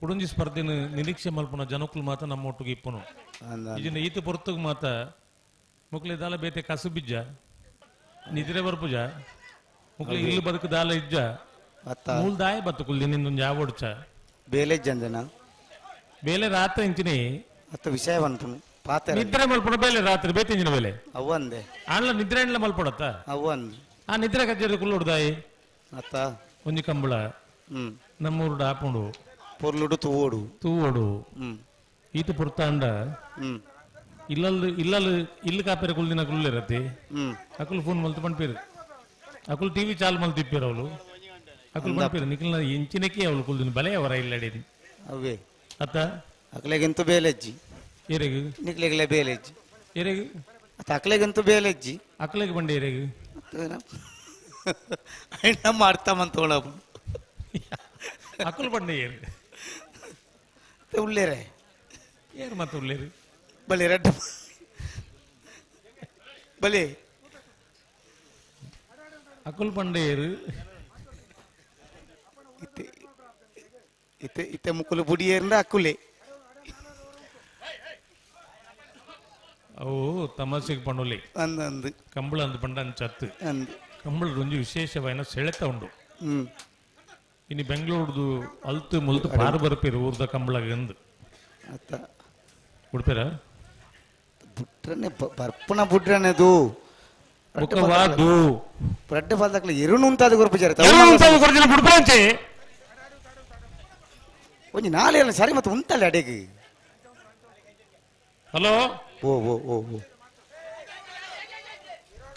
ಕುಡೊಂಜಿ ಸ್ಪರ್ಧೆನ ನಿರೀಕ್ಷೆ ಮಲ್ಪುನ ಜನಕ್ಕಲು ಮಾತ ನಮ್ಮ ಒಟ್ಟಿಗೆ ಇಪ್ಪನು ಇದನ್ನ ಈತ ಪೊರ್ತುಗ್ ಮಾತ ಮುಕ್ಲೆ ದಾಲ ಬೇತೆ ಕಸು ಬಿಜ್ಜ ನಿದ್ರೆ ಬರ್ಪುಜ ಮುಕ್ಲೆ ಇಲ್ಲು ಬದುಕು ದಾಲ ಇಜ್ಜ ಮೂಲ್ದಾಯ ಬತ್ತು ಕುಲ್ದಿ ನಿಂದೊಂದು ಯಾವ ಒಡ್ಚ ಬೇಲೆ ಜಂಜನ ಬೇಲೆ ರಾತ್ರಿ ಇಂಚಿನಿ ಅತ್ತ ವಿಷಯ ಬಂತು ಪಾತೆ ನಿದ್ರೆ ಮಲ್ಪಡ ಬೇಲೆ ರಾತ್ರಿ ಬೇತೆ ಇಂಚಿನ ಬೇಲೆ ಅವ್ವಂದೆ ಆನ್ಲ ನಿದ್ರೆ ಅಂಡ್ಲ ಮಲ್ಪಡತ್ತ ಅವ್ವಂದೆ ಆ ನಿದ್ರೆ ಕಜ್ಜರಿ ಕುಲ್ಲುಡ್ದಾಯಿ ಅತ್ತ ಒಂಜಿ ಕಂಬಳ ನಮ್ಮೂರುಡು ಆಪುಂಡು ಪೊರ್ಲುಡು ತೂವೋಡು ತೂವೋಡು ಈತ ಪುರ್ತಾಂಡ ಇಲ್ಲಲ್ ಇಲ್ಲಲ್ ಇಲ್ಲು ಕಾಪೇರ ಕುಲ್ದಿನ ಕುಲ್ಲಿರತ್ತೆ ಅಕುಲು ಫೋನ್ ಮಲ್ತು ಪಂಪೇರು ಅಕುಲು ಟಿವಿ ಚಾಲು ಮಲ್ತಿಪ್ಪೇರು ಅವಳು ಅಕುಲು ಪಂಪೇರು ನಿಖಿಲ್ನ ಎಂಚಿನಕ್ಕೆ ಅವಳು ಕುಲ್ದಿನ ಬಲೆ ಅವರ ಇಲ್ಲಡೇನಿ ಅವೇ ಅತ್ತ ಅಕ್ಲೆಗಂತೂ ಬೇಲೆಜ್ಜಿ ಏರೆಗು ನಿಕ್ಲೆಗ್ಲೆ ಬೇಲೆಜ್ಜಿ ಏರೆಗು ಅತ್ತ ಅಕ್ಲೆಗಂತೂ ಬೇಲೆಜ್ಜಿ ಅಕ್ಲೆಗೆ ಬಂಡೆ ಏರೆಗು ನಮ್ಮ ಅರ್ಥ ಮಂತೋಣ ಅಕುಲು ಬಂಡೆ ಏರು ಉಳ್ಳೇರೆ ಏರು ಮತ್ತೆ ಉಳ್ಳೇರು ಬಲಿ ರೆಡ್ ಬಲಿ ಅಕುಲ್ ಬಂಡೆ ಏರು ಇತ್ತೆ ಇತ್ತೆ ಇತ್ತೆ ಮುಕ್ಕುಲು ಬುಡಿಯೇರಿಂದ ಅಕ್ಕುಲೆ ಅವು ತಮಾಷೆಗೆ ಪಣ್ಣುಲಿ ಅಂದ ಅಂದು ಕಂಬಳ ಅಂದು ಪಂಡ ಅಂಚತ್ತು ಅಂದು ಕಂಬಳ ರುಂಜಿ ವಿಶೇಷವಾಯಿನ ಸೆಳೆತ ಉಂಡು ಇನ್ನು ಬೆಂಗಳೂರ್ದು ಅಲ್ತು ಮುಲ್ತು ಪಾರು ಬರ್ಪೇರು ಊರ್ದ ಕಂಬಳಗ ಅಂದು ಅತ್ತ ಉಡ್ಪೇರ ಬುಟ್ರನೆ ಬರ್ಪುನ ಬುಡ್ರನೆದು ಬುಕ್ಕವಾದು ರಡ್ಡೆ ಬಾಲ್ದಕ್ಲೆ ಎರುನು ಉಂತಾದ ಗುರುಪು ಜರ ಎರುನು ಉಂತಾದ ಗುರುಜಿನ ಬುಡ್ಪಂಚೆ ಒಂಜಿ ನಾಳೆ ಅಲ್ಲ ಸರಿ ಮತ್ತೆ ಉಂತಲ್ಲ ಅಡೆಗೆ ಹಲೋ ಓ ಓ ಓ ಓ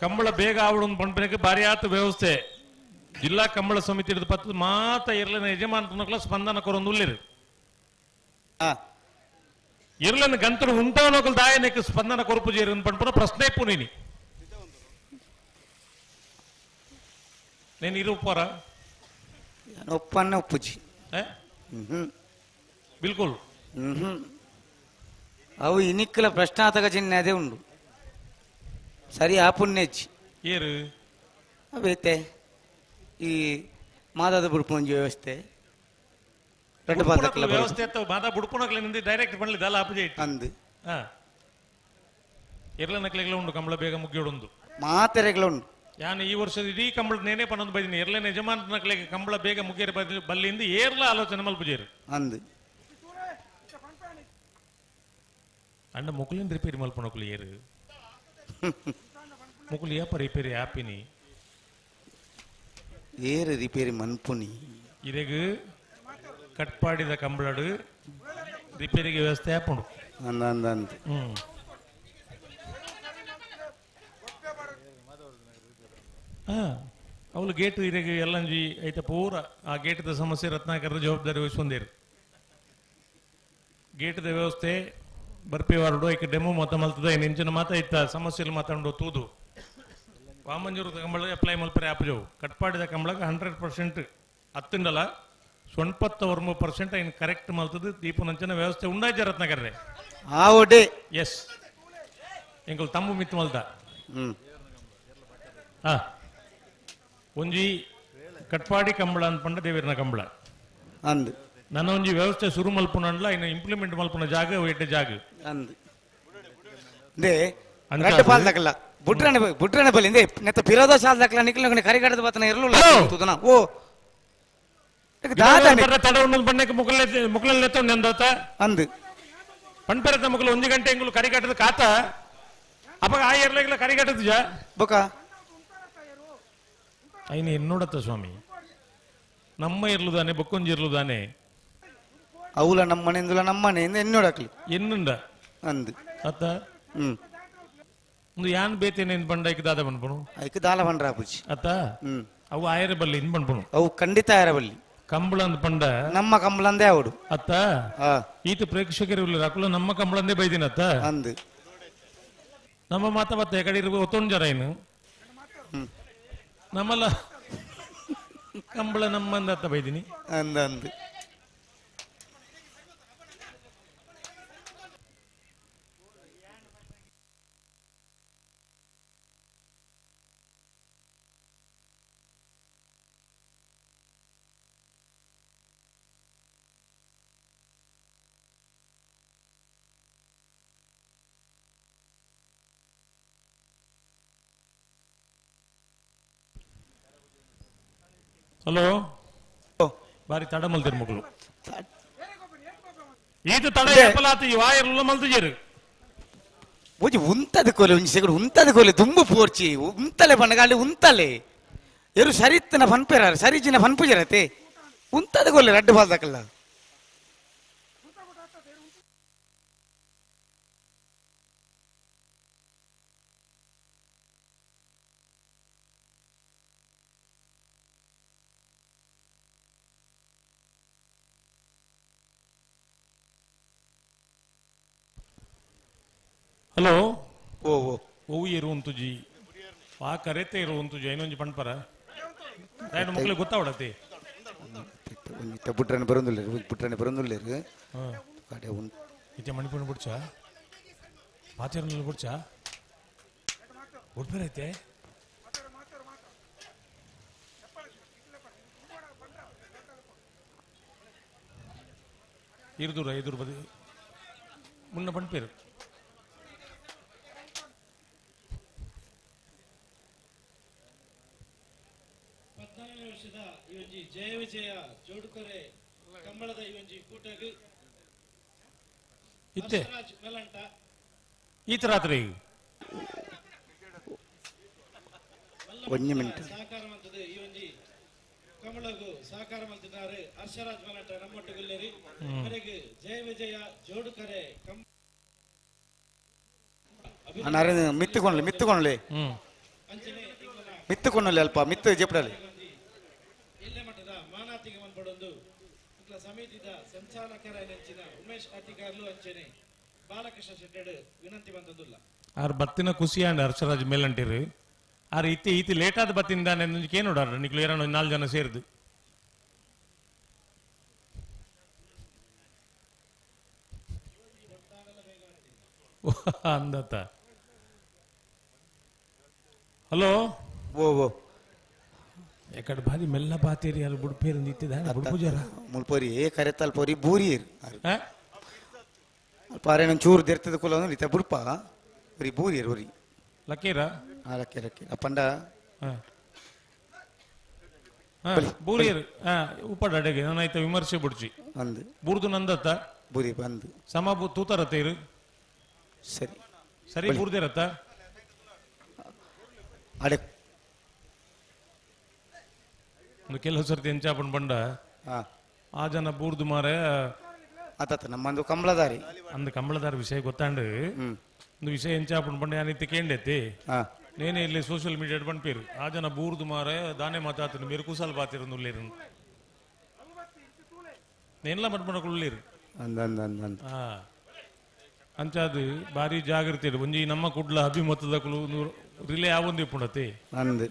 ಕಂಬಳ ಬೇಗ ಆವಡು ಪಂಪನಕ್ಕೆ ಭಾರಿ ಆತ ವ್ಯವಸ್ಥೆ ಜಿಲ್ಲಾ ಕಂಬಳ ಸಮಿತಿ ಹಿಡಿದು ಪತ್ತು ಮಾತ ಇರ್ಲಿನ ಯಜಮಾನ ಸ್ಪಂದನ ಕೊರೊಂದು ಉಳ್ಳಿರು ಇರ್ಲನ ಗಂತರು ಉಂಟವನೊಕಲ್ ದಾಯನಕ್ಕೆ ಸ್ಪಂದನ ಕೊರಪು ಜೇರು ಪಂಪನ ಪ್ರಶ್ನೆ ಪುನೀನಿ నేను ಇರುಪ್ಪರ ಒಪ್ಪನ್ನ ಒಪ್ಪುಜಿ ಬಿಲ್ಕುಲ್ ಅವು ಇನಿಕ್ಕಲ ಪ್ರಶ್ನಾತಕ ಚಿಹ್ನೆ ಅದೇ ಉಂಡು ಸರಿ ಆ ಪುಣ್ಯಜ್ಜಿ ಏರು ಅವೇತೆ ಈ ಮಾದಾದ ಬುಡ್ಪುಂಜಿ ವ್ಯವಸ್ಥೆ ರಡ್ಡು ಪಾದಕ್ಲ ವ್ಯವಸ್ಥೆ ಅತ್ತ ಮಾದ ಬುಡ್ಪುನಕ್ಲೆ ನಿಂದು ಡೈರೆಕ್ಟ್ ಪಣ್ಲಿ ದಲ್ಲ ಆಪಜೆ ಅಂದು ಇರ್ಲ ನಕ್ಲೆಗ್ಲ ಉಂಡು ಕಂಬಳ ಬೇಗ ಮುಗಿಯೋಡುಂದು ಮಾತೆರೆಗ್ಲ ಉಂಡು ಯಾನು ಈ ವರ್ಷದ ಇಡೀ ಕಂಬಳ ನೇನೆ ಪನ್ನೊಂದು ಬೈದಿನಿ ಎರ್ಲೇನೆ ಯಜಮಾನಕ್ಲೆಗೆ ಕಂಬಳ ಬೇಗ ಮುಗಿಯರ ಬಲ್ಲಿಂದ ಏರ್ಲ ಆಲೋಚನೆ ಮಲ್ಪುಜೇರು ಅಂದು ಅಂಡ ಮುಕುಲಿನ ರಿಪೇರಿ ಮಲ್ಪನೊಕುಲು ಏರು ಮುಕುಲು ಏಪ ರಿಪೇರಿ ಆಪಿನಿ ಏರು ರಿಪೇರಿ ಮನ್ಪುನಿ ಇರೆಗ್ ಕಟ್ಪಾಡಿದ ಕಂಬಳಡು ರಿಪೇರಿಗೆ ವ್ಯವಸ್ಥೆ ಆಪುಂಡು ಅಂದ ಅಂದ ಅಂದ ಅವಳು ಗೇಟ್ ಇರೆಗ್ ಎಲ್ಲಂಜಿ ಐತ ಪೂರ ಆ ಗೇಟ್ದ ಸಮಸ್ಯೆ ರತ್ನಾಕರ ಜವಾಬ್ದಾರಿ ವಹಿಸ್ಕೊಂಡೇರು ಗೇಟ್ದ ವ್ಯವಸ್ಥೆ ಬರ್ಪಿ ವಾರ್ಡು ಐಕೆ ಡೆಮೋ ಮತ ಮಲ್ತದ ಇಂಚಿನ ಮಾತ ಇತ್ತ ಸಮಸ್ಯೆలు ಮಾತಾಡೋ ತೂದು ವಾಮಂಜೂರು ಕಂಬಳ ಅಪ್ಲೈ ಮಲ್ಪರೆ ಆಪಜವು ಕಟ್ಪಾಡಿದ ಕಂಬಳಗ 100% ಅತ್ತುಂಡಲ 89% ಐನ್ ಕರೆಕ್ಟ್ ಮಲ್ತದ ದೀಪನಂಚಿನ ವ್ಯವಸ್ಥೆ ಉಂಡಾಜ ರತ್ನಾಕರ್ರೆ ಆ ಒಡೆ ಎಸ್ ಎಂಕಲ್ ತಮ್ಮು ಮಿತ್ತು ಮಲ್ತ ಹಾ ಒಂಜಿ ಕಟ್ಪಾಡಿ ಕಂಬಳ ಅನ್ಪಂಡ ದೇವಿರ್ನ ಕಂಬಳ ಅಂದು ನನ್ನ ಒಂಜಿ ವ್ಯವಸ್ಥೆ ಶುರು ಮಲ್ಪುನಂಡ್ಲ ಇನ್ನು ಇಂಪ್ಲಿಮೆಂಟ್ ಮಲ್ಪುನ ಜಾಗ ಎಡ್ಡೆ ಜಾಗ ಅಂದು they ರಡ್ಡು ಪಾಲ್ದಕಲ್ಲ ಬುಡ್ರನೆ ಬುಡ್ರನೆ ಬಲ್ಲಿ ಇಂದೆ ನೆತ್ತ ಪಿರೋದ ಶಾಲ್ದಕಲ್ಲ ನಿಕ್ಲ ಕರಿಗಡದ ಬತ್ತನ ಇರಲಿಲ್ಲ ತುದನ ಓ ತಡ ಉಣ್ಣದ ಬಣ್ಣಕ್ಕೆ ಮುಕಲೆ ಮುಕಲಲ್ಲಿ ನೆಂದತ ಅಂದು ಪಣ್ಪೆರತ ಮುಕಲು ಒಂಜಿ ಗಂಟೆ ಎಂಗುಲು ಕರಿಗಟ್ಟದ ಕಾತ ಅಪ್ಪ ಆ ಎರ್ಲೆಗ್ಲ ಕರಿಗಟ್ಟದ ಜಾ ಬೊಕ ಐನ ಎನ್ನೋಡತ್ತ ಸ್ವಾಮಿ ನಮ್ಮ ಇರ್ಲುದಾನೆ ಬೊಕ್ಕೊಂಜಿ ಇರ್ಲುದಾನೆ ಅವುಲ ನಮ್ಮನೆಂದುಲ ನಮ್ಮನೆ ಎನ್ನೋಡಕ್ಲಿ ಎನ್ನುಂಡ ಅಂದು ಅತ್ತ ಒಂದು ಯಾನ್ ಬೇತೇನೆ ಬಂಡ ಐಕ್ ದಾದ ಬಂದ್ಪುಣು ಐಕ್ ದಾಲ ಬಂಡ್ರ ಪುಜಿ ಅತ್ತ ಅವು ಆಯರ ಬಲ್ಲಿ ಇನ್ ಬಂದ್ಪುಣು ಅವು ಖಂಡಿತ ಆಯರ ಬಲ್ಲಿ ಕಂಬಳ ಅಂದ್ ಪಂಡ ನಮ್ಮ ಕಂಬಳಂದೇ ಅವಡು ಅತ್ತ ಈತ ಪ್ರೇಕ್ಷಕರು ಇಲ್ಲ ಅಕುಲ ನಮ್ಮ ಕಂಬಳಂದೇ ಬೈದಿನ ಅತ್ತ ಅಂದು ನಮ್ಮ ಮಾತ ಬತ್ತ ಕಡೆ ಒತ್ತೊಂಜರ ಏನು ನಮ್ಮಲ್ಲ ಕಂಬಳ ನಮ್ಮಂದ ಬೈದಿನಿ ಅಂದ ಅಂದು. ಹಲೋ ಬಾರಿ ತಡ ಮಲ್ತಿರ್ ಮಗಳು ಈತ ತಡ ಏಪಲಾತ ಈ ವಾಯರ್ಲ ಮಲ್ತಿಜೇರು ಒಂಜಿ ಉಂತದ ಕೋಲೆ ಒಂಜಿ ಸೆಗಡು ಉಂತದ ಕೋಲೆ ದುಂಬು ಪೋರ್ಚಿ ಉಂತಲೆ ಬಣ್ಣಗಾಲಿ ಉಂತಲೆ ಎರು ಸರಿತ್ತನ ಫನ್ಪೇರ ಸರಿಜಿನ ಫನ್ಪುಜರತೆ ಉಂತದ ಕೋಲೆ ರಡ್ಡು ಬಾಲ್ದಕಲ್ಲ. ಹಲೋ ಓ ಓ ಓ ಇರು ಉಂತುಜಿ ಆ ಕರೆತೆ ಇರು ಉಂತುಜಿ ಐನೊಂಜಿ ಪಣ್ಪರ ದಾಯನ ಮಕ್ಕಳಿಗೆ ಗೊತ್ತಾವಡತಿ ಒಂಜಿ ಬುಟ್ರನೆ ಬರೊಂದುಲ್ಲೆರ್ ಬುಟ್ರನೆ ಬರೊಂದುಲ್ಲೆರ್ ಕಡೆ ಉಂಟು ಇತ್ತೆ ಮಣಿಪುಣ ಬುಡ್ಚ ಪಾಚರ್ನಲ್ಲಿ ಬುಡ್ಚ ಉಡ್ಪೇರೈತೆ ಇರುದುರ ಎದುರು ಬದಿ ಮುನ್ನ ಪಣ್ಪೇರು. ಜಯ ವಿಜಯ ಜೋಡುಕೊರೆ ಕಂಬಳದ ಈ ಒಂಜಿ ಕೂಟಗ್ ಇತ್ತೆ ಈತ ರಾತ್ರಿ ಒಂಜಿ ಮಿನಿಟ್ ಸಹಕಾರ ಮಂತದ ಈ ಒಂಜಿ ಕಂಬಳಗು ಸಹಕಾರ ಮಂತಿದ್ದಾರೆ ಹರ್ಷರಾಜ್ ಮಲಂಟ ನಮ್ಮೊಟ್ಟುಗುಲ್ಲೇರಿ ಕರೆಗೆ ಜಯ ವಿಜಯ ಜೋಡುಕರೆ ಮಿತ್ತುಕೊಂಡ್ಲೆ ಮಿತ್ತುಕೊಂಡ್ಲೆ ಮಿತ್ತುಕೊಂಡ್ಲೆ ಅಲ್ಪ ಮಿತ್ತು ಜೆಪ್ಡಲಿ ಸಮಿತಿದ ಸಂಚಾಲಕರಾದ ಉಮೇಶ್ ಅತಿಕಾರ್ಲು ಅಂಚನೆ ಬಾಲಕೃಷ್ಣ ಶೆಟ್ಟೆಡ್ ವಿನಂತಿ ಬಂದದುಲ್ಲ. ಆರ್ ಬತ್ತಿನ ಖುಷಿಯಾಂಡ ಹರ್ಷರಾಜ್ ಮೇಲಂಟಿರು ಆರ್ ಇತ್ತೆ ಈತಿ ಲೇಟ್ ಆದ ಬತ್ತಿಂದ ನೋಡಾರ ನಿಕ್ಲು ಏರಣ ನಾಲ್ಕು ಜನ ಸೇರಿದು ಅಂದತ್ತ. ಹಲೋ ಓ ಓ ಎಕಡೆ ಭಾರಿ ಮೆಲ್ಲ ಪಾತೇರಿ ಅಲ್ಲಿ ಬುಡ್ಪೇರು ನಿಂತಿದ್ದ ಬುಡ್ಪುಜಾರ ಮುಲ್ಪೋರಿ ಏ ಕರೆತಲ್ ಪೋರಿ ಬೂರಿಯರ್ ಅಲ್ಪ ಅರೆ ಚೂರು ದೆರ್ತದ ಕುಲ ಇತ್ತ ಬುಡ್ಪ ಒರಿ ಬೂರಿಯರ್ ಒರಿ ಲಕ್ಕೀರ ಹಾ ಲಕ್ಕೀರ ಲಕ್ಕೀರ ಅಪ್ಪಂಡ ಬೂರಿಯರ್ ಉಪ್ಪಡ ಅಡೆಗೆ ನಾನು ಆಯ್ತ ವಿಮರ್ಶೆ ಬುಡ್ಚಿ ಅಂದು ಬೂರ್ದು ನಂದತ್ತ ಬೂರಿ ಬಂದು ಸಮ ತೂತಾರತ್ತ ಇರು ಸರಿ ಸರಿ ಬೂರ್ದಿರತ್ತ ಅಡೆ ಕೆಲವು ಸರ್ತಿ ಎಂಚಾಪಣ್ ಬಂಡ ಆ ಜನ ಬೂರ್ದು ಮಾರೆ ಆತ ನಮ್ಮಂದು ಕಂಬಳದಾರಿ ಅಂದ ಕಂಬಳದಾರಿ ವಿಷಯ ಗೊತ್ತಾಂಡು ಒಂದು ವಿಷಯ ಎಂಚಾಪಣ್ ಬಂಡ ಯಾನಿತ್ತೆ ಕೇಂಡೈತಿ ನೇನೆ ಇಲ್ಲಿ ಸೋಷಿಯಲ್ ಮೀಡಿಯಾ ಬಂಡ್ಪೇರು ಆ ಜನ ಬೂರ್ದು ಮಾರೆ ದಾನೆ ಮಾತಾತನು ಮೇರು ಕುಸಾಲ್ ಬಾತಿರು ಉಳ್ಳೇರು ನೇನ್ಲ ಮಟ್ಮಣకు ಉಳ್ಳೇರು ಅಂಚಾದು ಭಾರಿ ಜಾಗೃತಿ ಒಂಜಿ ನಮ್ಮ ಕುಡ್ಲ ಅಭಿಮತದ ರಿಲೇ ಆವೊಂದು ಇಪ್ಪುಂಡತಿ ಅಂದು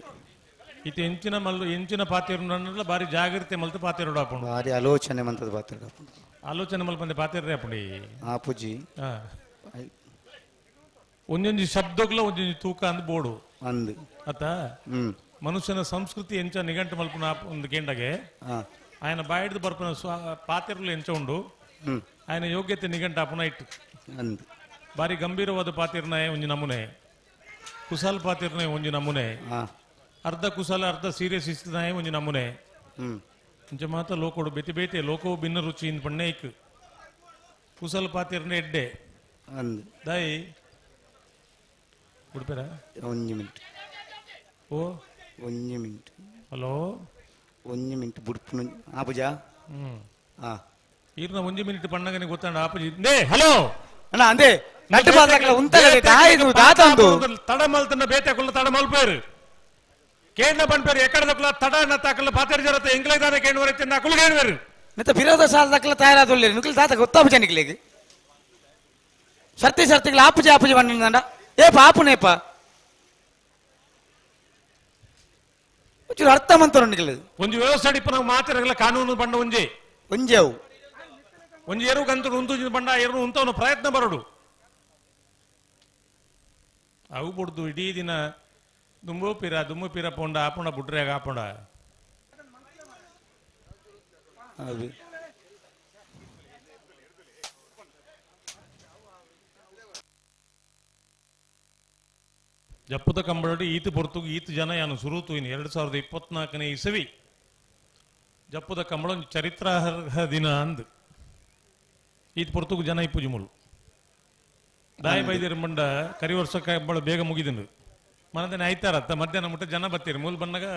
ಇತ್ತೆ ಎಂಚಿನ ಮಲ್ಲು ಎಂಚಿನ ಪಾತಿರು ಬಾರಿ ಜಾಗೃತಿ ಮಲ್ತು ಪಾತಿರೋಡು ಆಪುಂಡು ಬಾರಿ ಆಲೋಚನೆ ಮಂತದ ಪಾತಿರೋಡು ಆಪುಂಡು ಆಲೋಚನೆ ಮಲ್ಪಂದೆ ಪಾತಿರ್ರೆ ಆಪುಂಡಿ ಆ ಪೂಜಿ ಒಂಜೊಂಜಿ ಶಬ್ದಗ್ಲ ಒಂಜೊಂಜಿ ತೂಕ ಅಂದ್ ಬೋಡು ಅಂದು ಅತ್ತ ಮನುಷ್ಯನ ಸಂಸ್ಕೃತಿ ಎಂಚ ನಿಘಂಟು ಮಲ್ಪುನ ಒಂದು ಗೇಂಡಗೆ ఆయన ಬಾಯಿಡ್ದು ಬರ್ಪುನ ಪಾತಿರ್ಲು ಎಂಚ ಉಂಡು ఆయన ಯೋಗ್ಯತೆ ನಿಘಂಟು ಆಪುನ ಇಟ್ಟು ಅಂದು ಬಾರಿ ಗಂಭೀರವಾದ ಪಾತಿರ್ನಾಯ ಒಂಜಿ ನಮೂನೆ ಕುಸಾಲ್ ಪಾತಿರ್ನಾಯ ಒಂಜಿ ನಮೂನೆ ಅರ್ಧ ಕುಶಲ ಅರ್ಧ ಸೀರಿಯಸ್ ಇಸ್ತದಾಯ ಒಂಜಿ ನಮೂನೆ ಇಂಚ ಮಾತ ಲೋಕೋಡು ಬೇತೆ ಬೇತೆ ಲೋಕವು ಭಿನ್ನ ರುಚಿ ಇಂದ ಪಣ್ಣೆ ಇಕ್ ಕುಶಲ ಪಾತಿರ್ನ ಎಡ್ಡೆ ಅಂದು ದಾಯಿ ಉಡುಪೇರ ಒಂಜಿ ಮಿನಿಟ್ ಓ ಒಂಜಿ ಮಿನಿಟ್ ಹಲೋ ಒಂಜಿ ಮಿನಿಟ್ ಬುಡ್ಪುನ ಆಪುಜಾ ಆ ಈರ್ನ ಒಂಜಿ ಮಿನಿಟ್ ಪಣ್ಣಗನೆ ಗೊತ್ತಾಂಡ ಆಪುಜಿ ನೇ ಹಲೋ ಅಣ್ಣ ಅಂದೆ ನಟ್ಟು ಬಾದಕಲ ಉಂತಲೆ ದಾಯಿದು ದಾತಂದು ತಡ ಮಲ್ತನ ಬೇತೆ ಕುಲ್ಲ ತಡ ಮಲ್ಪೇರು ಕೇಂದ್ರ ಪನ್ಪೇರು ಎಕ್ಕಡ ದಕ್ಕಲ ತಡ ನತ್ತಾಕಲ ಪಾತೇರು ಜರತ ಎಂಗ್ಲೇ ದಾನ ಕೇಂದ್ರ ವರೈತೆ ನಕುಲು ಕೇಂದ್ವೇರು ನಿತ ವಿರೋಧ ಸಾಲ ದಕ್ಕಲ ತಯಾರಾದುಲ್ಲೇರು ನಿಕಲ್ ದಾತ ಗೊತ್ತಾಪುಜ ನಿಕ್ಲೆಗ್ ಸರ್ತಿ ಸರ್ತಿಗಳ ಆಪುಜ ಆಪುಜ ಬಂದ ಏ ಪಾಪುನೇಪ ಒಂಚೂರು ಅರ್ಥ ಮಂತರು ನಿಗಲು ಒಂಜಿ ವ್ಯವಸ್ಥೆ ಅಡಿಪ ನಾವು ಮಾತಿರಗಲ ಕಾನೂನು ಬಂಡ ಒಂಜಿ ಒಂಜಿ ಅವು ಒಂಜಿ ಎರು ಗಂತರು ಉಂತು ಬಂಡ ಎರು ಉಂತವನು ಪ್ರಯತ್ನ ಬರಡು ಅವು ಬುಡ್ದು ಇಡೀ ದಿನ ದುಂಬು ಪಿರ ದುಂಬು ಪಿರ ಪೋಂಡ ಆಪುಂಡ ಬುಡ್ರೆಗ ಆಪುಂಡ ಜಪ್ಪುದ ಕಂಬಳಡಿ ಈತ ಪೊರ್ತುಗು ಈತ ಜನ ಯಾನು ಸುರುತು ಇನ್ನು 2024ನೇ ಇಸವಿ ಜಪ್ಪುದ ಕಂಬಳ ಒಂಜಿ ಚರಿತ್ರಾರ್ಹ ದಿನ ಅಂದ್ ಈತ ಪೊರ್ತುಗು ಜನ ಇಪ್ಪುಜಿ ಮುಲು ದಾಯ ಬೈದಿರ ಮಂಡ ಕರಿ ವರ್ಷ ಕಂಬಳ ಬೇಗ ಮುಗಿದಿನ ಮನದನೆ ಆಯ್ತಾರತ್ತ ಮಧ್ಯಾಹ್ನ ಮುಟ್ಟ ಜನ ಬತ್ತೀರಿ ಮೂಲ ಬಣ್ಣಗ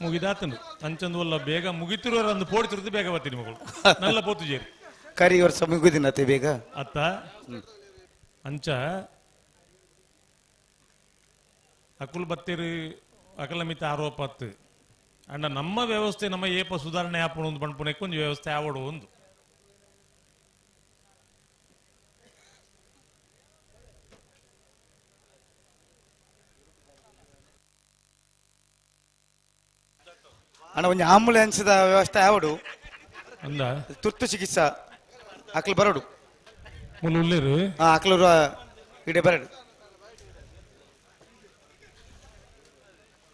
ಮುಗಿದಾತನು ಅಂಚಂದು ಅಲ್ಲ ಬೇಗ ಮುಗಿತಿರೋರು ಅಂದು ಪೋಡ್ತಿರೋದು ಬೇಗ ಬತ್ತೀರಿ ಮಗಳು ನಲ್ಲ ಪೋತು ಜೇರಿ ಕರಿ ವರ್ಷ ಮುಗಿದಿನತ್ತೆ ಬೇಗ ಅತ್ತ ಅಂಚ ಅಕುಲ್ ಬತ್ತೀರಿ ಅಕಲಮಿತ ಆರೋಪ ಅತ್ತು ಅಂಡ ನಮ್ಮ ವ್ಯವಸ್ಥೆ ನಮ್ಮ ಏಪ ಸುಧಾರಣೆ ಆಪಣ ಒಂದು ಪಣ್ಪುಣಕ್ಕೆ ಒಂದು ವ್ಯವಸ್ಥೆ ಆವಡು ಒಂದು ಅಣ್ಣ ಒಂಜಿ ಆಂಬುಲೆನ್ಸ್ the ವ್ಯವಸ್ಥೆ ಆವಡು ಅಂದ ತುರ್ತು ಚಿಕಿತ್ಸಾ ಅಕ್ಲು ಬರಡು ಮುಲು ಉಲ್ಲೇರು ಅಕ್ಲು ಇಡೆ ಬರಡು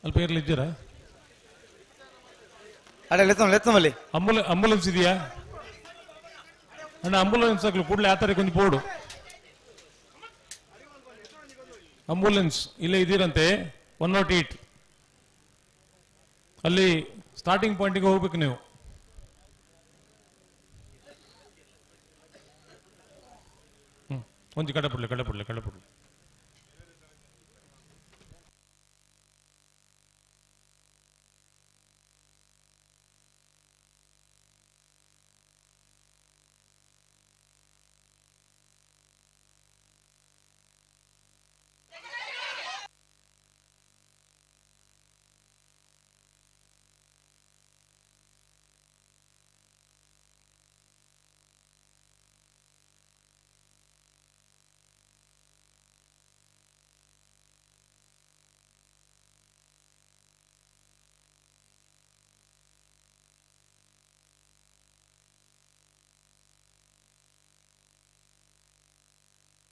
ಅಲ್ಪ ಇರ್ಲಿದ್ದೀರಾ ಅಡೆ ಲೆತ್ತಮ ಲೆತ್ತಮಲ್ಲಿ ಆಂಬುಲೆನ್ಸ್ ಇದೆಯಾ ಅಣ್ಣ ಆಂಬುಲೆನ್ಸ್ ಅಕ್ಲು ಕೂಡಲೇ ಆ ತಾರೀಕು ಒಂದು ಬೋರ್ಡು ಆಂಬುಲೆನ್ಸ್ ಇಲ್ಲೇ ಇದ್ದೀರಂತೆ 108 ಅಲ್ಲಿ ಸ್ಟಾರ್ಟಿಂಗ್ ಪಾಯಿಂಟಿಗೆ ಹೋಗ್ಬೇಕು ನೀವು. ಒಂಜಿ ಕಡಪುಡ್ಲೆ ಕಡಪುಡ್ಲೆ ಕಡಪುಡ್ಲೆ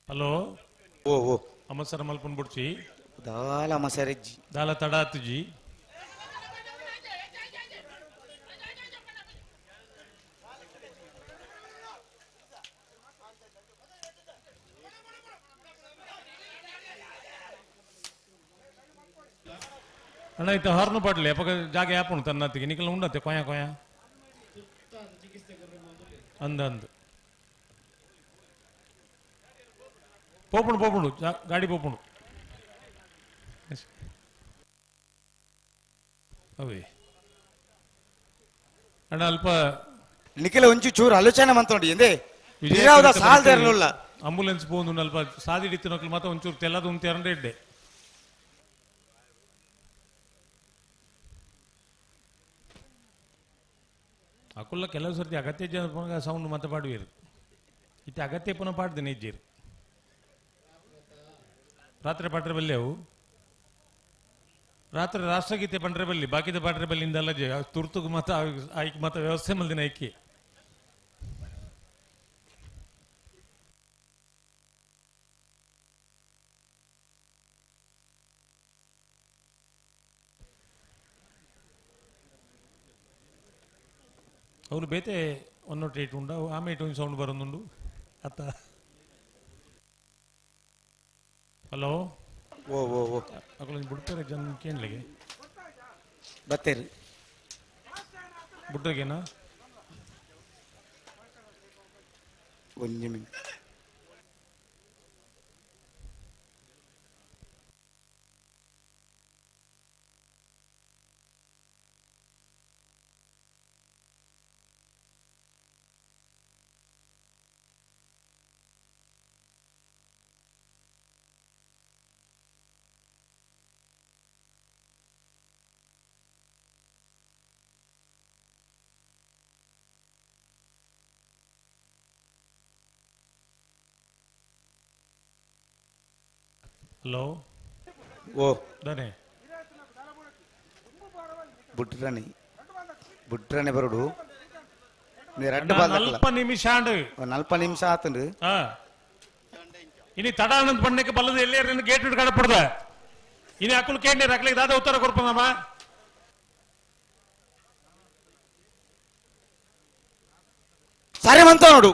ಹಲೋ ಓ ಓ ಅಮಸರ ಮಲ್ಪನ್ ಬುಡ್ಚಿ ದಾಲ ಮಸರೆಜ್ಜಿ ದಾಲ ತಡಾತುಜಿ ಅಣ್ಣ ಇತ್ತ ಹಾರ್ನು ಪಾಡ್ಲೆ ಅಪಗ ಜಾಗೆ ಆಪುಣು ತನ್ನತ್ತಿಗೆ ನಿಕಲ ಉಂಡತ್ತೆ ಕೊಯ ಕೊಯ ಅಂದ ಅಂದ ಪೋಪುಣು ಪೋಪುಣು ಗಾಡಿ ಪೋಪುಣು ಅವೇ ಅಣ್ಣ ಅಲ್ಪ ನಿಖಿಲ ಒಂಚು ಚೂರು ಆಲೋಚನೆ ಮಂತೊಂಡಿ ಎಂದೇ ವಿರಾವದ ಸಾಲ್ದೇರ್ಲುಲ್ಲ ಆಂಬುಲೆನ್ಸ್ ಪೋಂದು ಅಲ್ಪ ಸಾದಿಡಿತ್ತು ನಕ್ಲು ಮತ್ತೆ ಒಂಚೂರು ತೆಲ್ಲದು ಉಂತೆ ಇಡ್ಡೆ ಅಕುಲ್ಲ ಕೆಲವು ಸರ್ತಿ ಅಗತ್ಯ ಜನ ಸೌಂಡ್ ಮತ್ತೆ ಪಾಡುವಿರು ಇತ್ತೆ ಅಗತ್ಯ ಪುನಃ ಪಾಡ್ದೇನೆ ಇಜ್ಜೀರು ರಾತ್ರಿ ಪಾಟ್ರೆ ಬಲ್ಲಿ ಅವು ರಾತ್ರಿ ರಾಷ್ಟ್ರಗೀತೆ ಪಂಡ್ರೆ ಬಲ್ಲಿ ಬಾಕಿದ ಪಾಟ್ರೆ ಬಲ್ಲಿಂದಲ್ಲ ತುರ್ತುಗು ಮತ ಆಯ್ಕೆ ಮತ ವ್ಯವಸ್ಥೆ ಮಲ್ದಿನ ಐಕಿ ಅವರು ಬೇತೆ 108 ಉಂಡ ಆಮೇಲೆ ಒಂದು ಸೌಂಡ್ ಬರೋದುಂಡು ಅತ್ತ ಹಲೋ ಓ ಓ ಓ ಅಕಲೊಂದು ಬುಡ್ತಾರೆ ಜನ ಕೇಳಲಿಗೆ ಬತ್ತೇರಿ ಬುಡ್ಡಗೇನಾ ಒಂದು ಮಿನಿಟ್ ಹಲೋ ಓ ದಾನೆ ಬುಟ್ರನಿ ಬುಟ್ರನೆ ಬರುಡು ರಡ್ಡು ಬಾಲ್ ನಲ್ಪ ನಿಮಿಷ ಆಂಡ್ ನಲ್ಪ ನಿಮಿಷ ಆತಂಡು ಇನಿ ತಡಾನಂದ್ ಬಣ್ಣಕ್ಕೆ ಬಲ್ಲದ ಎಲ್ಲೇ ಗೇಟ್ ಕಡಪಡ್ದ ಇನಿ ಅಕ್ಕಲು ಕೇಂದ್ರ ಅಕ್ಲಿಗೆ ದಾದ ಉತ್ತರ ಕೊರ್ಪಂದಮ್ಮ ಸರಿ ಮಂತ ನೋಡು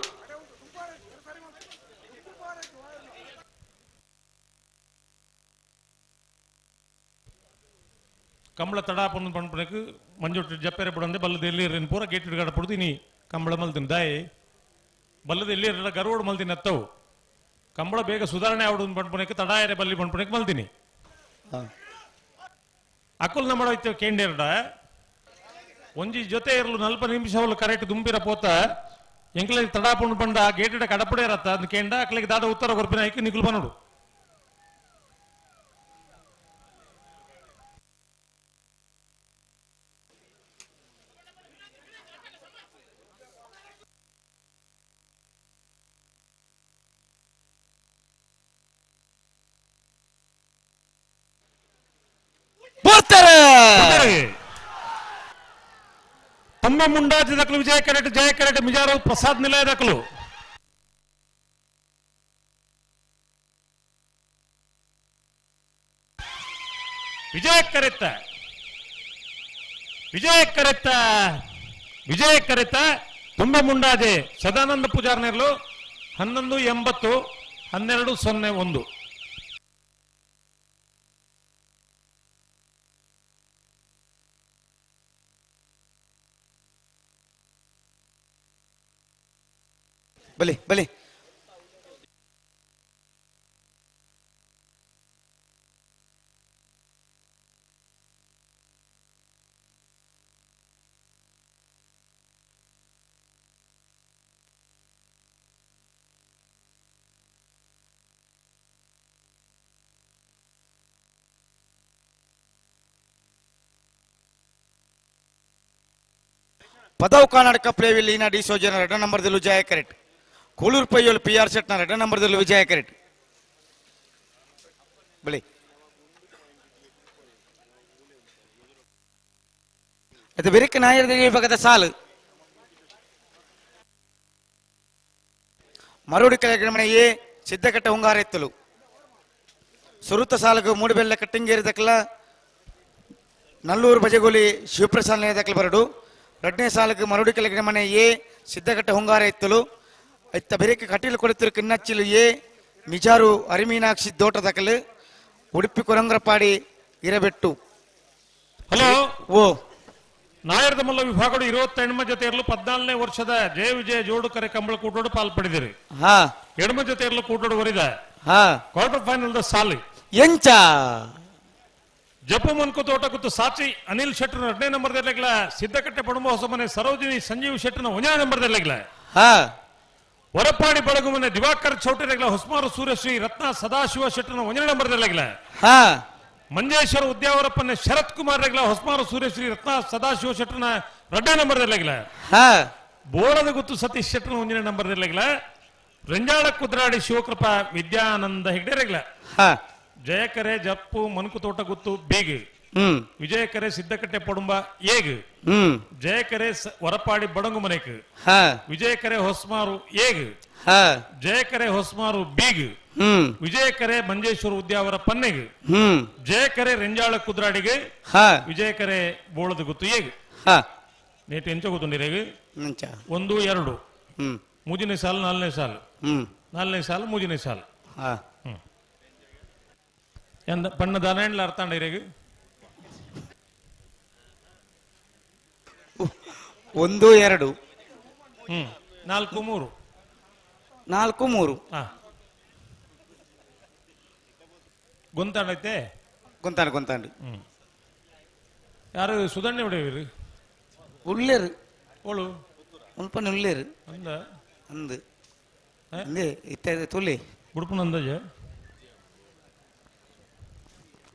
ಕಂಬಳ ತಡಾಪನ್ನು ಪಣ್ಪಣಕ್ಕೆ ಮಂಜೊಟ್ಟು ಜಪ್ಪೆರೆ ಬುಡಂದೆ ಬಲ್ಲದ ಎಲ್ಲಿ ಪೂರ ಗೇಟ್ ಕಡಪಡ್ದು ಇನಿ ಕಂಬಳ ಮಲ್ದಿನ ದಾಯಿ ಬಲ್ಲದ ಎಲ್ಲಿ ಗರ್ವೋಡು ಮಲ್ದಿನ ಅತ್ತವು ಕಂಬಳ ಬೇಗ ಸುಧಾರಣೆ ಆವಡು ಪಣ್ಪಣಕ್ಕೆ ತಡಾಯರೆ ಬಲ್ಲಿ ಪಣ್ಪಣಕ್ಕೆ ಮಲ್ದಿನಿ ಅಕುಲ್ ನಮ್ಮ ಕೇಂಡಿರಡ ಒಂಜಿ ಜೊತೆ ಇರಲು ನಲ್ಪ ನಿಮಿಷ ಕರೆಕ್ಟ್ ದುಂಬಿರ ಪೋತ ಎಂಕ್ಲೆ ತಡಾಪುಂಡು ಪಂಡ ಗೇಟಿಡ ಕಡಪಡೆ ಇರತ್ತ ಅದ್ ಕೇಂಡ ಅಕ್ಲಿಗೆ ದಾದ ಉತ್ತರ ಕೊರ್ಪಿನ ಐಕ್ ನಿಕುಲ್ ಬನ್ನೋಡು ತಮ್ಮ ಮುಂಡಾಜಿ ದಕ್ಕಲು ವಿಜಯ ಕರೆಟ್ ಜಯ ಕರೆಟ್ ಮಿಜಾರು ಪ್ರಸಾದ್ ನಿಲಯ ದಕ್ಕಲು ವಿಜಯ ಕರೆತ್ತ ವಿಜಯ ಕರೆತ್ತ ವಿಜಯ ಕರೆತ್ತ ತುಂಬ ಮುಂಡಾಜೆ ಸದಾನಂದ ಪೂಜಾರ್ನೆರ್ಲು 11.80 12.01 ಬಲಿ ಬಲಿ ಪದವು ಕರ್ನಾಟಕ ಪ್ಲೇವಿಲ್ ಈನಾ ಡಿ ಸೋಜನ ಎರಡನೇ ನಂಬರ್ದಲ್ಲೂ ಜಯ ಕರೆಕ್ಟ್ ಕೂಳೂರು ಪೈಯೋಲು ಪಿ ಆರ್ ಶೆಟ್ನ ಎರಡನೇ ನಂಬರ್ದಲ್ಲೂ ವಿಜಯ ಕರೆಕ್ಟ್ ಬಲಿ ಅದು ಬೆರಿಕ ನಾಯರದ ವಿಭಾಗದ ಸಾಲು ಮರುಡಿ ಕೆಳಗಡೆ ಎ ಸಿದ್ದಕಟ್ಟೆ ಹುಂಗಾರ ಎತ್ತಲು ಸುರುತ ಸಾಲುಗು ಮೂಡಿಬೆಲ್ಲ ಕಟ್ಟಿಂಗೇರಿ ದಕ್ಕಲ ನಲ್ಲೂರು ಬಜಗೋಲಿ ಶಿವಪ್ರಸಾದ್ ದಕ್ಕಲ ಬರಡು ರಡ್ನೇ ಸಾಲುಗು ಮರುಡಿ ಕೆಳಗಡೆ ಮನೆ ಎ ಸಿದ್ದಕಟ್ಟೆ ಹುಂಗಾರ ಎತ್ತಲು ಇತ್ತ ಬೆರಕೆ ಕಟೀಲು ಕೊಡುತ್ತಿರು ಕಿನ್ನಚ್ಚಿಲು ಎ ಮಿಜಾರು ಅರಿಮೀನಾಕ್ಷಿ ದೋಟ ದಕಲು ಉಡುಪಿ ಕೊರಂಗ್ರಪಾಡಿ ಇರಬೆಟ್ಟು ಹಲೋ ಓ ನಾಯರ್ದ ಮಲ್ಲ ವಿಭಾಗಗಳು 28 ಜೊತೆ ಇರಲು 14ನೇ ವರ್ಷದ ಜಯ ವಿಜಯ ಜೋಡು ಕರೆ ಕಂಬಳ ಕೂಟೋಡು ಪಾಲ್ಪಡಿದಿರಿ ಹಾ ಎಡಮ ಜೊತೆ ಇರಲು ಕೂಟೋಡು ವರಿದ ಹಾ ಕ್ವಾರ್ಟರ್ ಫೈನಲ್ the ಸಾಲು ಎಂಚ ಜಪ್ಪು ಮನ್ಕು ತೋಟ ಕುತ್ತು ಸಾಚಿ ಅನಿಲ್ ಶೆಟ್ಟರ್ 2ನೇ ನಂಬರ್ ದೆಲ್ಲಗ್ಲ ಸಿದ್ದಕಟ್ಟೆ ಪಡುಂಬ ಹೊಸಮನೆ ಸರೋಜಿನಿ ಸಂಜೀವ್ ಶೆಟ್ಟರ್ನ 1ನೇ ನಂಬರ್ ದೆಲ್ಲಗ್ಲ ಹಾ ಹೊರಪಾಡಿ ಬಳಗುಮನೆ ದಿವಾಕರ್ ಚೌಟರೆಗ್ಲ ಹೊಸ್ಮಾರು ಸೂರ್ಯಶ್ರೀ ರತ್ನ ಸದಾಶಿವ ಶೆಟ್ಟರ್ನ 1ನೇ ನಂಬರ್ ದೆಲ್ಲಗ್ಲ ಹಾ ಮಂಜೇಶ್ವರ ಉದ್ಯಾವರಪ್ಪನ ಶರತ್ ಕುಮಾರ್ ರೆಗ್ಲ ಹೊಸ್ಮಾರು ಸೂರ್ಯಶ್ರೀ ರತ್ನ ಸದಾಶಿವ ಶೆಟ್ಟರ್ನ 2ನೇ ನಂಬರ್ ದೆಲ್ಲಗ್ಲ ಹಾ ಬೋಳದ ಗುತ್ತು ಸತೀಶ್ ಶೆಟ್ಟರ್ನ 1ನೇ ನಂಬರ್ ದೆಲ್ಲಗ್ಲ ರಂಜಾಳ ಕುದ್ರಾಡಿ ಶಿವಕೃಪಾ ವಿದ್ಯಾನಂದ ಹೆಗ್ಡೆ ರೆಗ್ಲ ಹಾ ಜಯಕರೆ ಜಪ್ಪು ಮನ್ಕು ತೋಟ ಗುತ್ತು ಬೇಗ್ ವಿಜಯಕರೆ ಸಿದ್ದಕಟ್ಟೆ ಪಡುಂಬ ಏಗ್ ಜಯಕರೆ ಹೊರಪಾಡಿ ಬಡಂಗು ಮನೆಕ್ ಹಾ ವಿಜಯಕರೆ ಹೊಸ್ಮಾರು ಏಗ್ ಹಾ ಜಯಕರೆ ಹೊಸ್ಮಾರು ಬೀಗ್ ವಿಜಯಕರೆ ಮಂಜೇಶ್ವರ ಉದ್ಯಾವರ ಪನ್ನೆಗ್ ಜಯಕರೆ ರೆಂಜಾಳ ಕುದ್ರಾಡಿಗೆ ಹಾ ವಿಜಯಕರೆ ಬೋಳದ ಗುತ್ತು ಏಗ್ ಹಾ ನೇಟ್ ಎಂಚ ಗೊತ್ತುಂಡಿರೇಗ್ 1 2 ಮೂಜನೇ ಸಾಲು 4ನೇ ಸಾಲು 4ನೇ ಸಾಲು ಮೂಜನೇ ಸಾಲು ಹಾ ಎಂದ ಪಣ್ಣ ದಾನೇಂಡ್ಲ ಅರ್ಥಾಂಡಿರೇಗ್ 1 2 4 3 4 3 ಹಾ ಗೊಂತಾಂಡೈತೆ ಗೊಂತಾಂಡು ಗೊಂತಾಂಡು ಯಾರು ಸುಧಣ್ಣ ಬಿಡೇವಿರಿ ಉಳ್ಳೇರು ಓಳು ಉಲ್ಪನ ಉಳ್ಳೇರು ಅಂದ ಅಂದು ಅಂದೆ ಇತ್ತ ತುಲಿ ಉಡುಪನ ಅಂದಾಜ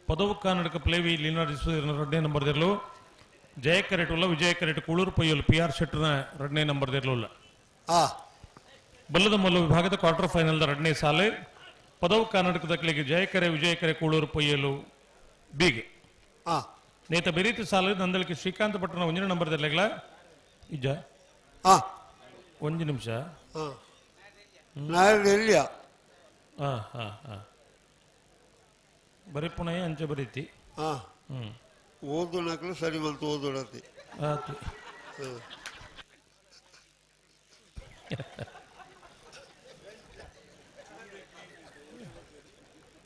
ಪದವು ಕರ್ನಾಟಕ ಪ್ಲೇವಿ ಲಿನಾರ್ ಎರಡನೇ ನಂಬರ್ ದಿರ್ಲು ಜಯ ಕರೆಟ್ ಉಲ್ಲ ವಿಜಯ ಕರೆಟ್ ಕೂಳೂರು ಪೈಯಲ್ ಪಿ ಆರ್ ಶೆಟ್ಟರ್ನ ಎರಡನೇ ನಂಬರ್ ದಿರ್ಲು ಉಲ್ಲ ಬಲ್ಲದ ಮಲ್ಲು ವಿಭಾಗದ ಕ್ವಾರ್ಟರ್ ಫೈನಲ್ ಎರಡನೇ ಸಾಲು ಪದವು ಕರ್ನಾಟಕದಕ್ಲಿಗೆ ಜಯಕರೆ ವಿಜಯಕರೆ ಕೂಳೂರು ಪೊಯ್ಯಲು ಬೀಗ್ ನೇತ ಬೆರೀತಿ ಸಾಲು ನಂದಳಿಕೆ ಶ್ರೀಕಾಂತ ಪಟ್ಟಣ ಒಂಜಿನ ನಂಬರ್ ದರ್ಲೆಗ್ಲ ಇಜ್ಜ ಒಂಜಿ ನಿಮಿಷ ಹಾ ಹಾ ಹಾ ಬರೀ ಪುಣೆ ಅಂಚೆ ಬರೀತಿ ಓದು ಸರಿ ಬಂತು ಓದೋಡತಿ ಆತು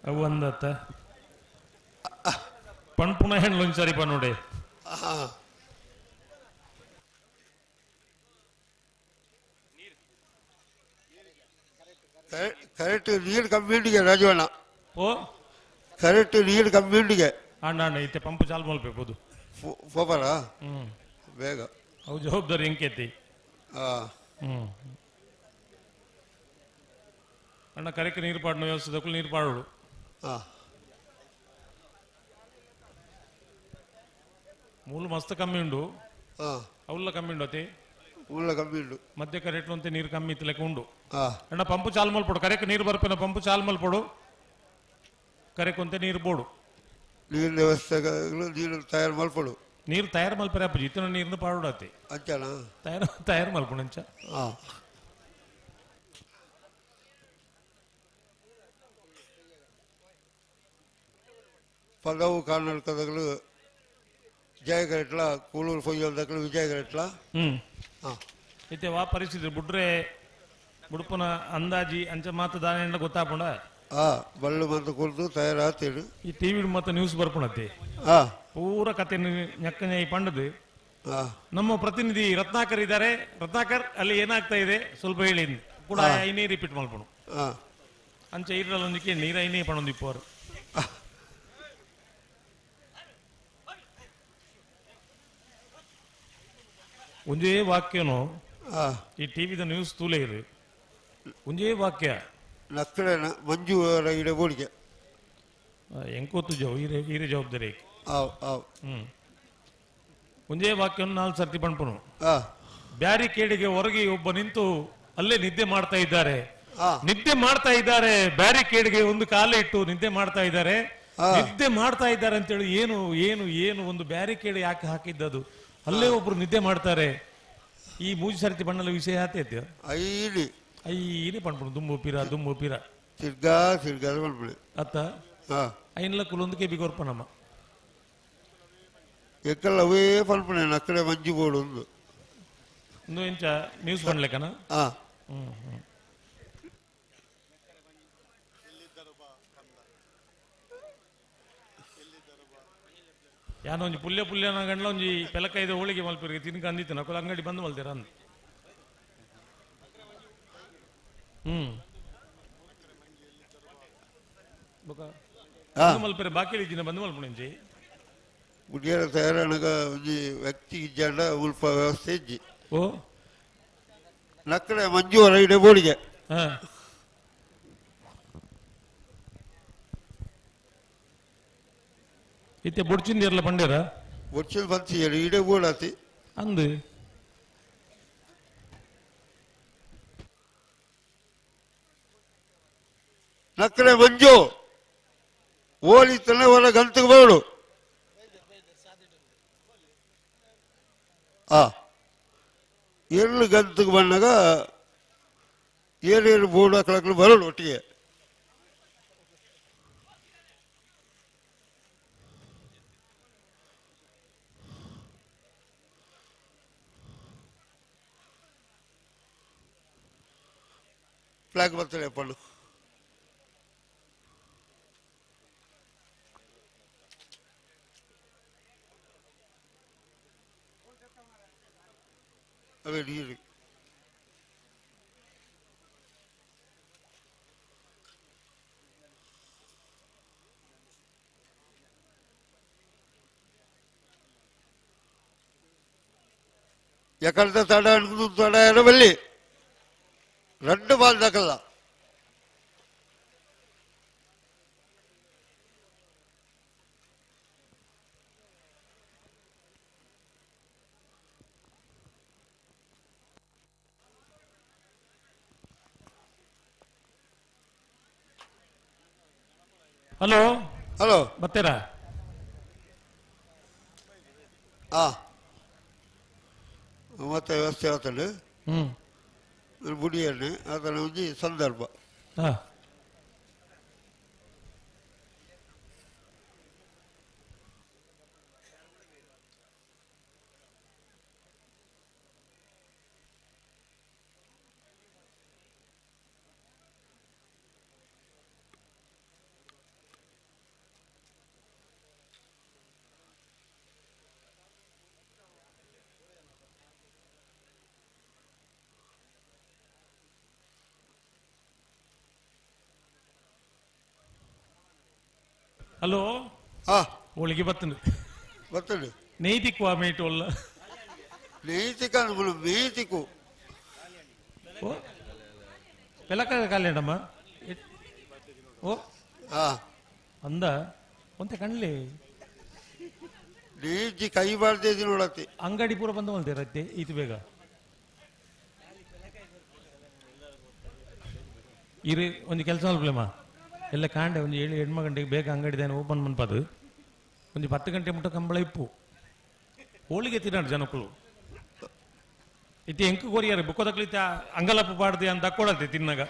ಅವು ಒಂದತ್ತ ಪಣ್ಪುಣ ಹೆಣ್ಣು ಒಂದ್ ಸರಿ ನೋಡಿ ಕರೆಕ್ಟ್ ನೀರು ಕಮ್ಮಿಂಡಿಗೆ ರಾಜವಣ್ಣ ಓ ಕರೆಕ್ಟ್ ನೀರು ಕಮ್ಮಿಂಡಿಗೆ ಅಣ್ಣ ಅಣ್ಣ ಇತ್ತೆ ಪಂಪ್ ಚಾಲು ಮಲ್ಪೇಬೋದು ಪೋಪರ ಬೇಗ ಅವು ಜವಾಬ್ದಾರಿ ಹೆಂಕೈತಿ ಹ್ಮ್ ಅಣ್ಣ ಕರೆಕ್ಟ್ ನೀರು ಪಾಡೋ ವ್ಯವಸ್ಥೆ ನೀರು ಪಾಡೋಡು ಮೂಲು ಮಸ್ತ್ ಕಮ್ಮಿ ಉಂಡು ಅವಲ್ಲ ಕಮ್ಮಿ ಉಂಡು ಅತಿ ಉಳ್ಳ ಕಮ್ಮಿ ಉಂಡು ಮಧ್ಯ ಕರೆಕ್ಟ್ ಅಂತ ನೀರು ಕಮ್ಮಿ ಇತ್ತು ಲೆಕ್ಕ ಉಂಡು ಅಣ್ಣ ಪಂಪು ಚಾಲು ಮಲ್ಪಡು ಕರೆಕ್ಟ್ ನೀರು ಬರ್ಪೇನ ಪಂಪು ಚಾಲು ಮಲ್ಪಡು ಕರೆಕ್ ಅಂತ ನೀರು ಬೋಡು ನೀರಿನ ವ್ಯವಸ್ಥೆ ನೀರು ತಯಾರು ಮಲ್ಪಡು ನೀರು ತಯಾರು ಮಲ್ಪರೆ ಅಪ್ಪಜಿ ಇತ್ತಿನ ನೀರನ್ನು ಪಾಡೋಡತಿ ಅಂಚನ ತಯಾರು ತಯಾರು ಮಲ್ಪಡು ಅಂಚ ಪದವು ಕರ್ನಾಟಕದಗಳು ಜಯಗರೆಟ್ಲ ಕೂಳೂರು ಪೊಯ್ಯೋದಕ್ಕಲು ವಿಜಯಗರೆಟ್ಲ ಹ್ಮ್ ಇತ್ತೆ ವಾ ಪರಿಸ್ಥಿತಿ ಬುಡ್ರೆ ಬುಡುಪನ ಅಂದಾಜಿ ಅಂಚ ಮಾತು ದಾನ ಗೊತ್ತಾಪುಂಡ ಬಳ್ಳು ಬಂದು ಕುಡ್ದು ತಯಾರಾಗ್ತೀರಿ ಈ ಟಿವಿ ಮತ್ತೆ ನ್ಯೂಸ್ ಬರ್ಪುಣತಿ ಪೂರ ಕತೆ ನೆಕ್ಕನೆ ಪಂಡದು ನಮ್ಮ ಪ್ರತಿನಿಧಿ ರತ್ನಾಕರ್ ಇದ್ದಾರೆ. ರತ್ನಾಕರ್, ಅಲ್ಲಿ ಏನಾಗ್ತಾ ಇದೆ ಸ್ವಲ್ಪ ಹೇಳಿ ಕೂಡ ಐನೇ ರಿಪೀಟ್ ಮಾಡ್ಪಣು ಅಂಚೆ ಇರಲ್ಲ ಒಂದಕ್ಕೆ ನೀರ ಐನೇ ಪಣೊಂದು ಇಪ್ಪೋರು ಒಂದೇ ವಾಕ್ಯನು ಈ ಟಿವಿದ ನ್ಯೂಸ್ ತೂಲೆ ಇರು ಒಂದೇ ವಾಕ್ಯ ನಕ್ಕಡನ ಮಂಜು ಇಡ ಬೋಡಿಗೆ ಎಂಕೋತು ಜವ್ ಹೀರೆ ಜವಾಬ್ದಾರಿ ಒಂದೇ ವಾಕ್ಯವನ್ನು 4 ಸರ್ತಿ ಪಣ್ಪನು. ಬ್ಯಾರಿಕೇಡಿಗೆ ಹೊರಗೆ ಒಬ್ಬ ನಿಂತು ಅಲ್ಲೇ ನಿದ್ದೆ ಮಾಡ್ತಾ ಇದ್ದಾರೆ, ನಿದ್ದೆ ಮಾಡ್ತಾ ಇದ್ದಾರೆ, ಬ್ಯಾರಿಕೇಡ್ಗೆ ಒಂದು ಕಾಲ ಇಟ್ಟು ನಿದ್ದೆ ಮಾಡ್ತಾ ಇದ್ದಾರೆ, ನಿದ್ದೆ ಮಾಡ್ತಾ ಇದ್ದಾರೆ ಅಂತೇಳಿ ಏನು ಏನು ಏನು ಒಂದು ಬ್ಯಾರಿಕೇಡ್ ಯಾಕೆ ಹಾಕಿದ್ದದು, ಅಲ್ಲೇ ಒಬ್ರು ನಿದ್ದೆ ಮಾಡ್ತಾರೆ. ಈ ಮೂಜಿ ಸರ್ತಿ ಬಣ್ಣಲ ವಿಷಯ ಆತೈತಿ ಐಲಿ ಐಲಿ ಪಣ್ಪುಣು ದುಂಬು ಪೀರ ದುಂಬು ಪೀರ ತಿರ್ಗಾ ತಿರ್ಗಾ ಪಣ್ಪುಣು ಅತ್ತ ಐನ್ಲ ಕುಲೊಂದಕ್ಕೆ ಬಿಗೋರ್ಪಣಮ್ಮ ಎಕ್ಕಲ್ಲ ಅವೇ ಪಣ್ಪುಣೆ ಅಕ್ಕಡೆ ಮಂಜು ಬೋರ್ಡ್ ಒಂದು ಒಂದು ಎಂಚ ನ್ಯೂಸ್ ಪಣ್ಲೆಕನ ಹ್ಮ್ ಹ್ಮ್ ಯಾನ ಒಂಜಿ ಪುಲ್ಯ ಪುಲ್ಯನ ಗಂಡ್ಲ ಒಂಜಿ ಪೆಲಕೈದ ಹೋಳಿಗೆ ಮಲ್ಪಿರಿಗೆ ತಿನ್ಕ ಅಂದಿತ್ತು ನಕುಲ ಅಂಗಡಿ ಬಂದು ಮಲ್ತೀರ ಅಂದ್ ಹ್ಮ್ ಮಲ್ಪೆರೆ ಬಾಕಿ ಇಜ್ಜಿನ ಬಂದು ಮಲ್ಪುಣಂಜಿ ಗುಡಿಯರ ತಯಾರಣಗ ಒಂಜಿ ವ್ಯಕ್ತಿ ಇಜ್ಜಾಂಡ ಉಲ್ಪ ವ್ಯವಸ್ಥೆ ಇಜ್ಜಿ ಓ ನಕ್ಕಡೆ ಮಂಜು ಹೊರಗಡೆ ಬೋಡಿಗೆ ಇತ್ತೆ ಬೊಡ್ಚಿಂದಿರಲ್ಲ ಪಂಡೇರ ಬೊಡ್ಚಿನ ಬಂತಿ ಇಡೇ ಬೋಡಾತಿ ಅಂದು ನಕ್ಕಡೆ ಮಂಜು ಓಲಿ ತನ್ನ ಹೊರ ಗಂತಕ್ಕೆ ಬೋಡು ಎಳ್ಳು ಗಂತಕ್ಕೆ ಬಂದಾಗ ಏನೇನು ಬೋರ್ಡ್ ಹಾಕಲಕ್ಕೂ ಬರೋಣ ಒಟ್ಟಿಗೆ ಫ್ಲಾಗ್ ಬರ್ತಾರೆ ಪಣ್ಣು ಅವೇ ನೀರು ಯಾಕಂದ್ರೆ ತಡ ತಡ ಇರಬಲ್ಲಿ రెండు ಬಾಲ್ ದಾಕಲ್ಲ ಹಲೋ ಹಲೋ ಬತ್ತೀರಾ? ಮತ್ತೆ ವ್ಯವಸ್ಥೆ ಆತಂಡು ಬುಡಿಯಣ್ಣೆ ಆತನ ಒಂಜಿ ಸಂದರ್ಭ. ಹಲೋ ಹೋಳಿಗೆ ಬತ್ತಂಡು ಬತ್ತಂಡು ನೈತಿಕ್ವಾ ಮೇಟು ಅಲ್ಲ ನೈತಿಕ ಮೇತಿಕು పెలక కాలేడమ్మ ಓ ಅಂದ ಒಂತೆ ಕಣ್ಲಿ ನೇಜಿ ಕೈ ಬಾರ್ದೆ ನೋಡತ್ತೆ ಅಂಗಡಿ ಪೂರ ಬಂದು ಮಲ್ತೆ ರತ್ತೆ ಈತು ಬೇಗ ಇರು ಒಂದು ಕೆಲಸ ಮಲ್ಪಲೇಮ್ಮ ಎಲ್ಲ ಕಾಂಡೆ ಒಂದು 7 8 ಗಂಟೆಗೆ ಬೇಗ ಅಂಗಡಿ ದಾನೆ ಓಪನ್ ಮನ್ಪದು ಒಂದು 10 ಗಂಟೆ ಮುಟ್ಟ ಕಂಬಳ ಇಪ್ಪು ಹೋಳಿಗೆ ತಿನ್ನಾಡು ಜನಕ್ಕಳು ಇತ್ತೆ ಎಂಕು ಕೊರಿಯಾರ ಬುಕ್ಕೋದಕ್ಲಿತ್ತ ಅಂಗಲಪ್ಪು ಪಾಡ್ದೆ ಅಂತ ಕೊಡತ್ತೆ ತಿನ್ನಾಗ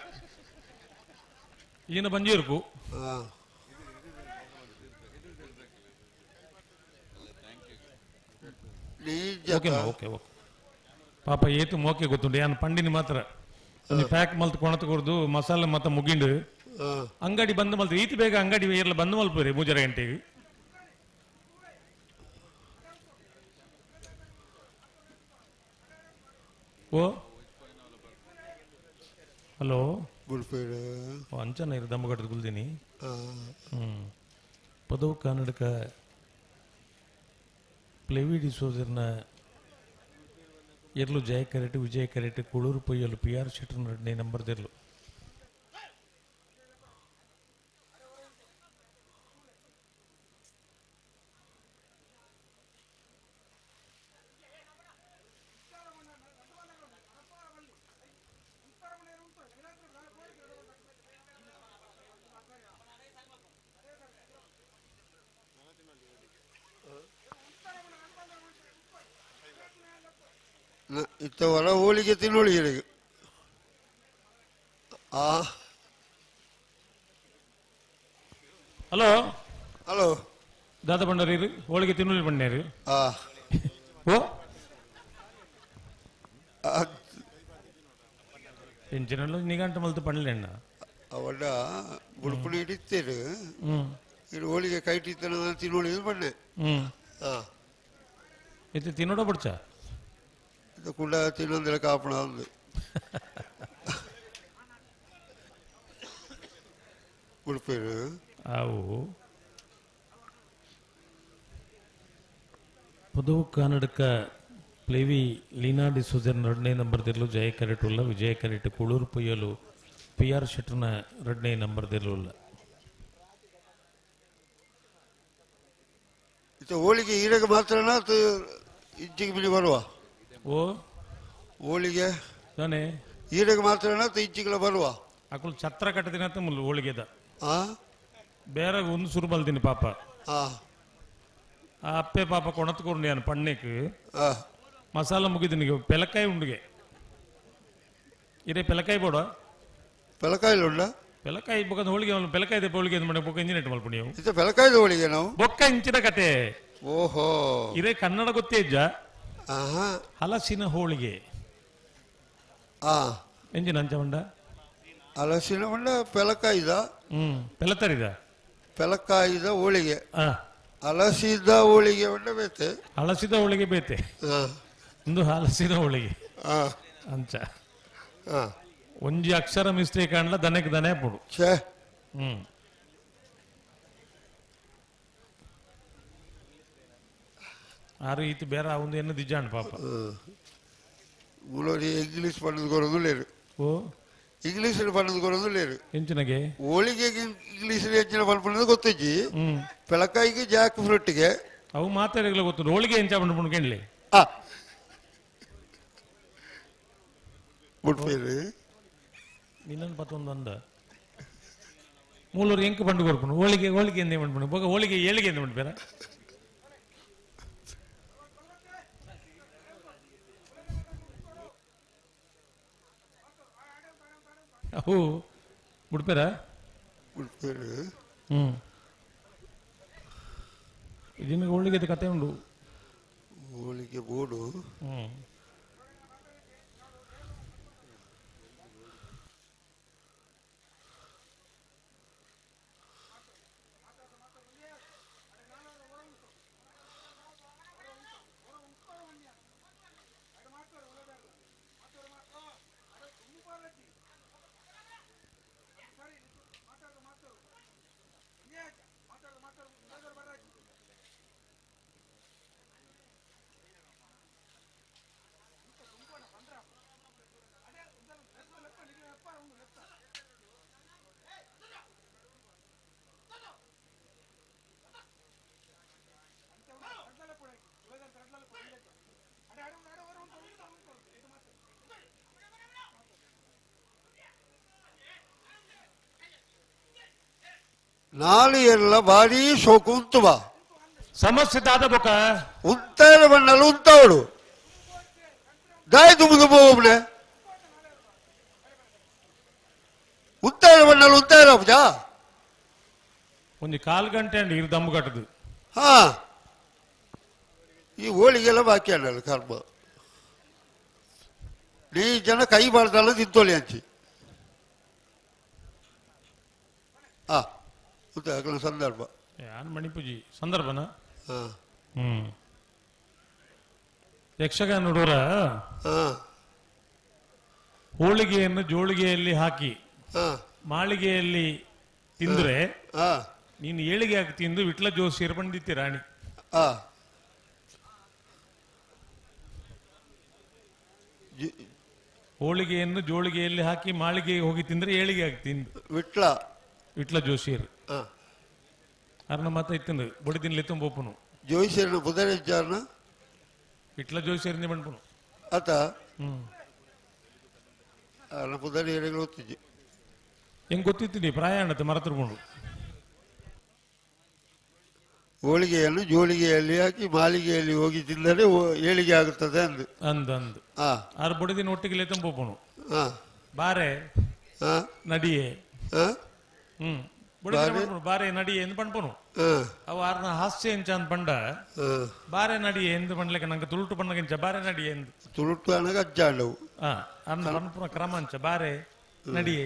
ಈಗಿನ ಬಂಜಿರ್ಕು ಓಕೆ ಓಕೆ ಓಕೆ ಪಾಪ ಏತು ಮೋಕೆ ಗೊತ್ತುಂಟು ಯಾನ್ ಪಂಡಿನಿ ಮಾತ್ರ ಒಂದು ಪ್ಯಾಕ್ ಮಲ್ತು ಕೊಣತು ಕೊರ್ದು ಮಸಾಲೆ ಮತ್ತ ಮುಗಿಂಡು ಅಂಗಡಿ ಬಂದ್ ಮಲ್ತು ಈತಿ ಬೇಗ ಅಂಗಡಿ ಏರ್ಲ ಬಂದ್ ಮಲ್ಪುರಿ 3 ಗಂಟೆಗೆ ಓ ಹಲೋ ಅಂಚನ ಇರು ದಮ್ಮಗಟ್ಟದ ಗುಲ್ದಿನಿ ಪದವು ಕನ್ನಡಕ ಪ್ಲೇವಿ ಡಿಸೋಜರ್ನ ಎರ್ಲು ಜಯ ಕರೆಟ್ ವಿಜಯ ಕರೆಟ್ ಕುಳೂರು ಪೊಯ್ಯಲು ಪಿ ಆರ್ ಶೆಟ್ಟರ್ ನೇ ನಂಬರ್ ದೆರ್ಲು ಇತ್ತವರ ಹೋಳಿಗೆ ತಿನ್ನೋಳಿ ಹಲೋ ಹಲೋ ದಾದ ಬಂಡಾರಿ ಹೋಳಿಗೆ ತಿನ್ನೋಳಿ ಬಂಡೇರಿ ಓ ಎಂಚಿನಲ್ಲ ನಿಗಂಟ ಮಲ್ತು ಪಂಡ್ಲೆಣ್ಣ ಅವಡ ಬುಡ್ಪುಡಿ ಹಿಡಿತೇರು ಇದು ಹೋಳಿಗೆ ಕೈಟಿತ್ತನ ತಿನ್ನೋಳಿ ಬಂಡೆ ಇದು ತಿನ್ನೋಡ ಬಡ್ಚ ಕೂಡ ತಿನ್ನೊಂದಿಲ್ಲ ಕಾಪಣ ಒಂದು ಉಡುಪೇರು ಅವು ಪದವು ಕನ್ನಡಕ ಪ್ಲೇವಿ ಲೀನಾ ಡಿಸೋಜರ್ ಎರಡನೇ ನಂಬರ್ ದಿರ್ಲು ಜಯ ಕರೆಟುಲ್ಲ ವಿಜಯ ಕರೆಟ್ ಕುಳೂರು ಪೊಯ್ಯಲು ಪಿ ಆರ್ ಶೆಟ್ಟರ್ನ ಎರಡನೇ ನಂಬರ್ ದಿರ್ಲುಲ್ಲ ಇದು ಹೋಳಿಗೆ ಈರಗೆ ಮಾತ್ರನಾ ಇಜ್ಜಿಗೆ ಬಿಡಿ ಬರುವ ಓ ಹೋಳಿಗೆ ತಾನೇ ಈರಗೆ ಮಾತ್ರನಾ ಇಜ್ಜಿಗಳ ಬರುವ ಅಕುಲ್ ಛತ್ರ ಕಟ್ಟದಿನ ಮುಲ್ಲು ಹೋಳಿಗೆದ ಬೇರೆ ಒಂದು ಸುರು ಬಲ್ದಿನಿ ಪಾಪ ಆ ಅಪ್ಪೆ ಪಾಪ ಕೊಣತ್ಕೊಂಡು ನಾನು ಪಣ್ಣೆಕ್ ಮಸಾಲ ಮುಗಿದಿನಿ ಪೆಲಕಾಯಿ ಉಂಡಿಗೆ ಇದೇ ಪೆಲಕಾಯಿ ಬೋಡ ಪೆಲಕಾಯಿ ಉಂಡ ಪೆಲಕಾಯಿ ಬೊಕ್ಕ ಹೋಳಿಗೆ ಪೆಲಕಾಯಿ ದೆಪ್ಪ ಹೋಳಿಗೆ ಮಾಡಿ ಬೊಕ್ಕ ಇಂಜಿನ್ ಇಟ್ಟು ಮಲ್ಪು ನೀವು ಇದು ಪೆಲಕಾಯ್ದ ಹೋಳಿಗೆ ನಾವು ಬೊಕ್ಕ ಇಂಚಿನ ಕತೆ ಓಹೋ ಇದೇ ಕನ್ನಡ ಗೊತ್ತೇ ಇಜ್ಜ ಹಲಸಿನ ಹೋಳಿಗೆ ಎಂಜಿನ ಅಂಚ ಉಂಡ ಹಲಸಿನ ಉಂಡ ಪೆಲಕಾಯ್ದ ಪೆಲತರಿದ ಪೆಲಕಾಯ್ದ ಹೋಳಿಗೆ ಹಲಸಿದ ಹೋಳಿಗೆ ಉಂಡ ಬೇತೆ ಹಲಸಿದ ಹೋಳಿಗೆ ಬೇತೆ ಒಂದು ಹಲಸಿನ ಹೋಳಿಗೆ ಅಂಚ ಒಂಜಿ ಅಕ್ಷರ ಮಿಸ್ಟೇಕ್ ಕಾಣಲ ದನಕ್ಕೆ ದನ ಪುಡು ಆ ರೀತಿ ಬೇರೆ ಒಂದು ಎನ್ನು ದಿಜಾಂಡ್ ಪಾಪ ಮೂಲೋರಿ ಇಂಗ್ಲೀಷ್ ಪಣ್ಣದ ಕೊರದು ಲೇರು ಓ ಇಂಗ್ಲೀಷ್ ಪಣ್ಣದ ಕೊರದು ಲೇರು ಎಂಚಿನಗೆ ಹೋಳಿಗೆ ಇಂಗ್ಲೀಷ್ ಎಂಚಿನ ಪಣ್ಣದ ಗೊತ್ತಿಜ್ಜಿ ಪೆಳಕಾಯಿಗೆ ಜಾಕ್ ಫ್ರೂಟ್ಗೆ ಅವು ಮಾತಾಡಿಗಳ ಗೊತ್ತು ಹೋಳಿಗೆ ಎಂಚ ಪಣ್ಣು ಕೇಳಲಿ ಬಿಡ್ಪೇರು ನಿನ್ನನ್ನು ಪತ್ತೊಂದು ಅಂದ ಮೂಲೂರು ಎಂಕ್ ಪಂಡು ಕೊರ್ಪುನು ಹೋಳಿಗೆ ಹೋಳಿಗೆ ಎಂದೇ ಪಂಡ್ಪುನು ಬೊಕ ಹೋಳಿಗೆ ಏಳಿಗೆ ಎಂದ ಪಂಡ್ಪೇರ ಅವು ಬುಡ್ಪೇರ ಬುಡ್ಪೇರು ಇದನ್ನ ಹೋಳಿಗೆದ ಕತೆ ಉಂಡು ಹೋಳಿಗೆ ಬೋಡು ನಾಲು ಎಲ್ಲ ಭಾರಿ ಶೋಕು ಉಂತುವ ಸಮಸ್ಯೆ ದಾದ ಬೊಕ ಉಂತಾರ ಬಣ್ಣಲು ಉಂತಾವಳು ದಾಯ ದುಂಬು ದುಂಬು ಒಬ್ಳೆ ಉಂತಾರ ಬಣ್ಣಲು ಉಂತಾರ ಅಬ್ಜಾ ಒಂದು ಕಾಲು ಗಂಟೆ ಅಂడి ಇರು ದಮ್ಮು ಕಟ್ಟದು ಹಾ ಈ ಹೋಳಿಗೆಲ್ಲ ಬಾಕಿ ಅಲ್ಲ ಕರ್ಮ ನೀ ಜನ ಕೈ ಬಾರ್ದಲ್ಲ ತಿಂತೋಲಿ ಅಂಚಿ ಆ ಸಂದರ್ಭ ಯಾನ್ ಮಣಿಪೂಜಿ ಸಂದರ್ಭನ ಯಕ್ಷಗಾನ ನೋಡೋರ ಹೋಳಿಗೆಯನ್ನು ಜೋಳಿಗೆಯಲ್ಲಿ ಹಾಕಿ ಮಾಳಿಗೆಯಲ್ಲಿ ತಿಂದ್ರೆ ನೀನು ಏಳಿಗೆ ಹಾಕಿ ತಿಂದು ವಿಟ್ಲ ಜೋಶಿಯರು ಬಂದಿತ್ತಿ ರಾಣಿ. ಹೋಳಿಗೆಯನ್ನು ಜೋಳಿಗೆಯಲ್ಲಿ ಹಾಕಿ ಮಾಳಿಗೆಗೆ ಹೋಗಿ ತಿಂದ್ರೆ ಏಳಿಗೆ ಹಾಕಿ ತಿಂದು ವಿಟ್ಲ ವಿಟ್ಲ ಜೋಶಿಯರು ಅರ್ನ ಮಾತ ಇತ್ತಂದು ಬೊಡಿ ತಿನ್ಲಿ ತುಂಬೋಪುನು ಜೋಶಿಯರ್ನ ಬುಧರೇಜಾರ್ನ ವಿಟ್ಲ ಜೋಶಿಯರಿಂದ ಬಂಡ್ಪುನು ಆತ ಅರ್ನ ಬುಧರೇಜ ಗೊತ್ತಿದ್ದೆ ಹೆಂಗ್ ಗೊತ್ತಿತ್ತೀನಿ ಪ್ರಾಯ ಅಣ್ಣತೆ ಮರತಿರ್ಕೊಂಡು ಹೋಳಿಗೆಯನ್ನು ಜೋಳಿಗೆಯಲ್ಲಿ ಹಾಕಿ ಮಾಳಿಗೆಯಲ್ಲಿ ಹೋಗಿ ತಿಂದರೆ ಏಳಿಗೆ ಆಗುತ್ತದೆ ಅಂದು ಅಂದು ಅಂದು ಆರು ಬೊಡಿದಿನ ಒಟ್ಟಿಗೆ ತುಂಬೋಪುನು ಬಾರೆ ನಡಿಯೇ ಬಾರೆ ನಡಿಯೆ ಎಂದು ಪಣ್ಪುನು ಅವು ಆರ್ನ ಹಾಸ್ಯ ಎಂಚ ಅಂದ್ ಪಂಡ ಬಾರೆ ನಡಿಯೆ ಎಂದು ಪಂಡ್ಲಿಕ್ಕೆ ನಂಗೆ ತುಳುಟು ಪಣ್ಣಗಿಂಚ ಬಾರೆ ನಡಿಯೆ ಎಂದು ತುಳುಟು ಅನಗ ಅಜ್ಜಾಂಡವು ಅರ್ನ ಪಣ್ಪುನ ಕ್ರಮ ಅಂಚ ಬಾರೆ ನಡಿಯೆ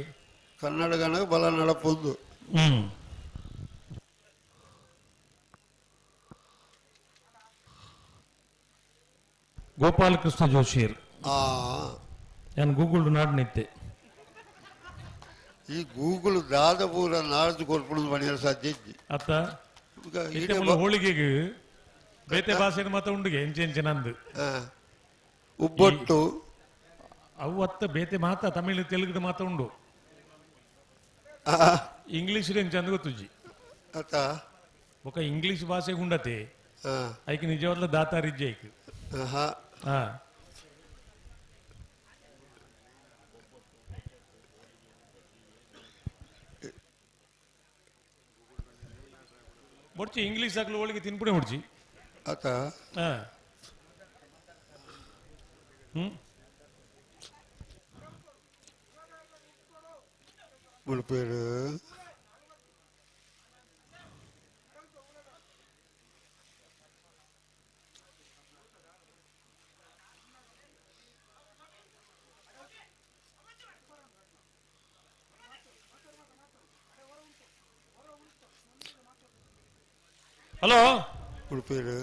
ಕನ್ನಡಗನಗ ಬಲ ನಡಪೊಂದು ಗೋಪಾಲಕೃಷ್ಣ ಜೋಶಿಯರ್ ನಾನು ಗೂಗಲ್ ನಾಡ್ನಿತ್ತೆ ಈ ಗೂಗಲ್ ದಾದಪೂರ ನಾಡ್ದು ಕೊರ್ಪುಣದ ಮನೆಯ ಸಾಧ್ಯ ಇಜ್ಜಿ ಅತ್ತ ಹೋಳಿಗೆಗೆ ಬೇತೆ ಭಾಷೆ ಮಾತ ಉಂಡುಗೆ ಎಂಚೆ ಎಂಚೆ ನಂದು ಉಬ್ಬಟ್ಟು ಅವು ಅತ್ತ ಬೇತೆ ಮಾತ ತಮಿಳು ತೆಲುಗು ಮಾತ ಉಂಡು ಇಂಗ್ಲಿಷ್ ಎಂಚೆ ಅಂದ್ ಗೊತ್ತುಜ್ಜಿ ಅತ್ತ ఒక ಇಂಗ್ಲಿಷ್ ಭಾಷೆಗೆ ಉಂಡತೆ ಐಕ್ ನಿಜವಾದ ದಾತಾರಿಜ್ಜೆ ಐಕ್ ಬೊಡ್ಚಿ ಇಂಗ್ಲಿಷ್ ಹಾಕಲು ಹೋಳಿಗೆ ತಿನ್ಪುಣೆ ಹೊಡ್ಚಿ ಆತ പേര് ಹಲೋ പേര്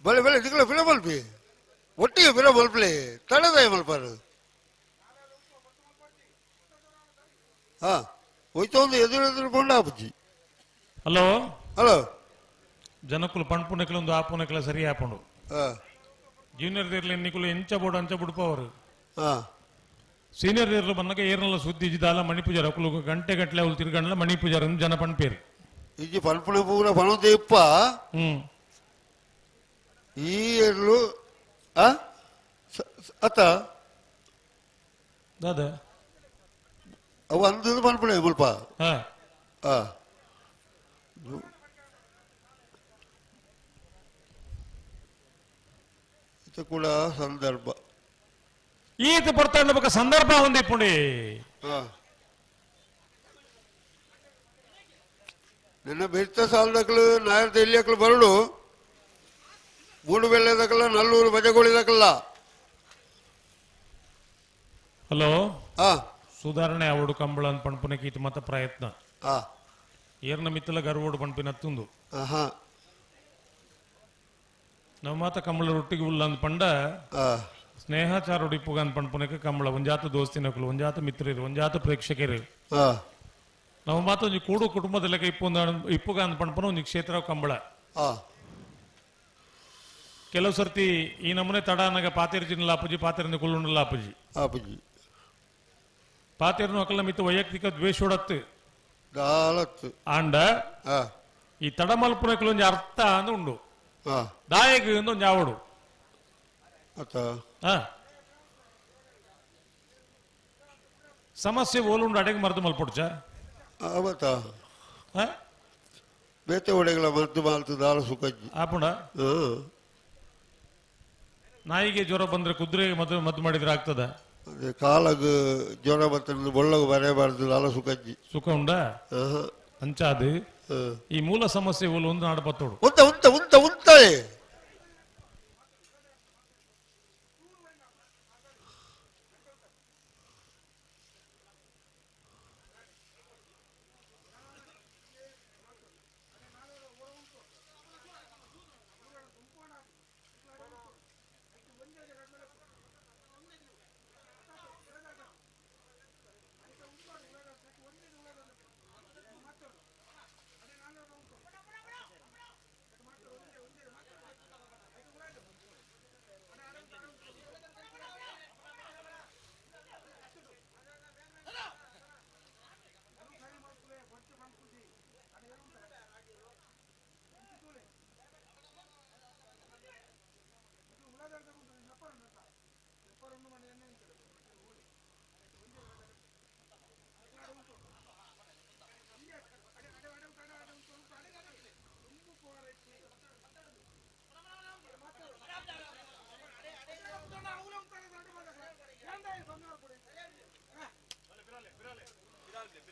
ಬಲೆ ಬಲೆ ನಿಕಲ ಫಿಲಮ್ ಅಲ್ಪಿ. ಒಟ್ಟಿಗೆ ಬಿರ ಮಲ್ಪಲೆ ತಡದಾಯ ಮಲ್ಪಾರು ಹಾ ಹೋಯ್ತು ಎದುರು ಎದುರು ಕೊಂಡ ಆಪುಜಿ. ಹಲೋ ಹಲೋ ಜನಕ್ಕುಲು ಪಣ್ಪುನಕ್ಲು ಒಂದು ಆಪುನಕ್ಲ ಸರಿ ಆಪುಂಡು. ಜೂನಿಯರ್ ದೇರ್ಲಿ ನಿಕುಲು ಎಂಚ ಬೋಡು ಅಂಚ ಬುಡ್ಪವರು. ಸೀನಿಯರ್ ದೇರ್ಲು ಬಂದಾಗ ಏರ್ನಲ್ಲ ಸುದ್ದಿ ಇದ್ದಾಲ ಮಣಿಪೂಜಾರ ಅಕುಲು ಗಂಟೆ ಗಂಟಲೆ ಅವ್ಲು ತಿರ್ಗಂಡ್ಲ ಮಣಿಪೂಜಾರ ಜನ ಪಣ್ಪೇರು. ಇಜ್ಜಿ ಪನ್ಪುನ ಪೂರ ಪಣೋದೇ ಇಪ್ಪ. ಈ ಏರ್ಲು ಅತ್ತ ದಾದ ಅವು ಅಂದದ್ದು ಪನ್ಪುಣೆ ಮುಲ್ಪ. ಇದು ಕೂಡ ಸಂದರ್ಭ ಈತ ಬರ್ತಾ ಬಕ್ಕ ಸಂದರ್ಭ ಒಂದು ಇಪ್ಪುಂಡಿ. ನಿನ್ನ ಬೆರ್ತ ಸಾಲದಕ್ಕಲು ನಾಯರ್ದ ಇಲ್ಲಿಯಕ್ಕಲು ಬರಡು ಮೂಡು ಬೆಳ್ಳೆದಕ್ಕಲ್ಲ ನಲ್ಲೂರು ಬಜಗೋಳಿದಕ್ಕಲ್ಲ. ಹಲೋ ಸುಧಾರಣೆ ಅವಡು ಕಂಬಳ ಅಂತ ಪಣ್ಪುನಕ್ಕೆ ಈತ ಮತ ಪ್ರಯತ್ನ. ಏರ್ನ ಮಿತ್ತಲ ಗರ್ವೋಡು ಪಣ್ಪಿನ ತುಂದು ನಮ್ಮ ಮಾತ ಕಂಬಳ ರೊಟ್ಟಿಗೆ ಉಲ್ಲ ಅಂದ್ ಪಂಡ ಸ್ನೇಹಾಚಾರ ಇಪ್ಪುಗ ಅಂದ್ ಪಣ್ಪುನಕ್ಕೆ ಕಂಬಳ ಒಂಜಾತ ದೋಸ್ತಿನಕಲು ಒಂಜಾತ ಮಿತ್ರರು ಒಂಜಾತ ಪ್ರೇಕ್ಷಕರು ನಮ್ಮ ಮಾತ ಒಂಜಿ ಕೂಡು ಕುಟುಂಬದ ಲೆಕ್ಕ ಇಪ್ಪು ಇಪ್ಪುಗ ಅಂದ್ ಪಣ್ಪುನ ಒಂಜಿ ಕ್ಷೇತ್ರ ಕಂಬಳ. ಕೆಲವು ಸರ್ತಿ ಈ ನಮೂನೆ ತಡ ಅನ್ನಗ ಪಾತೇರು ಜಿನ್ನಲ ಆಪುಜಿ ಪಾತೇರಿನ ಕುಲ್ಲುಂಡಲ ಆಪುಜಿ ಆಪುಜಿ ಪಾತೇರ್ನು ಅಕಲ ಮಿತ್ತ ವೈಯಕ್ತಿಕ ದ್ವೇಷೋಡತ್ತು ಆಂಡ ಈ ತಡ ಮಲ್ಪುನಕಲು ಒಂಜಿ ಅರ್ಥ ಅಂದ್ ಉಂಡು ದಾಯಕ ಒಂಜಿ ಆವಡು. ಸಮಸ್ಯೆ ಓಲುಂಡು ಅಡೆಗೆ ಮರದು ಮಲ್ಪೊಡ್ಚ ಬೇತೆ ಒಡೆಗಳ ಮದ್ದು ಮಾಲ್ತು ಸುಖಜ್ಜಿ ಆಪುಂಡ. ನಾಯಿಗೆ ಜ್ವರ ಬಂದ್ರೆ ಕುದುರೆ ಮದ್ದು ಮದ್ದು ಮಾಡಿದ್ರೆ ಆಗ್ತದ? ಕಾಲಗ ಜ್ವರ ಬರ್ತದೆ ಬೊಳ್ಳಗ ಬರೆಯಬಾರ್ದು ದಾಲ ಸುಖಜ್ಜಿ ಸುಖ ಉಂಡ ಅಂಚಾದು ಈ ಮೂಲ ಸಮಸ್ಯೆ ಓಲು ಒಂದು ನಾಡಪತ್ತೋಡು ಉಂತ ಉಂತ ಉಂತ ಉಂತಾಳೆ.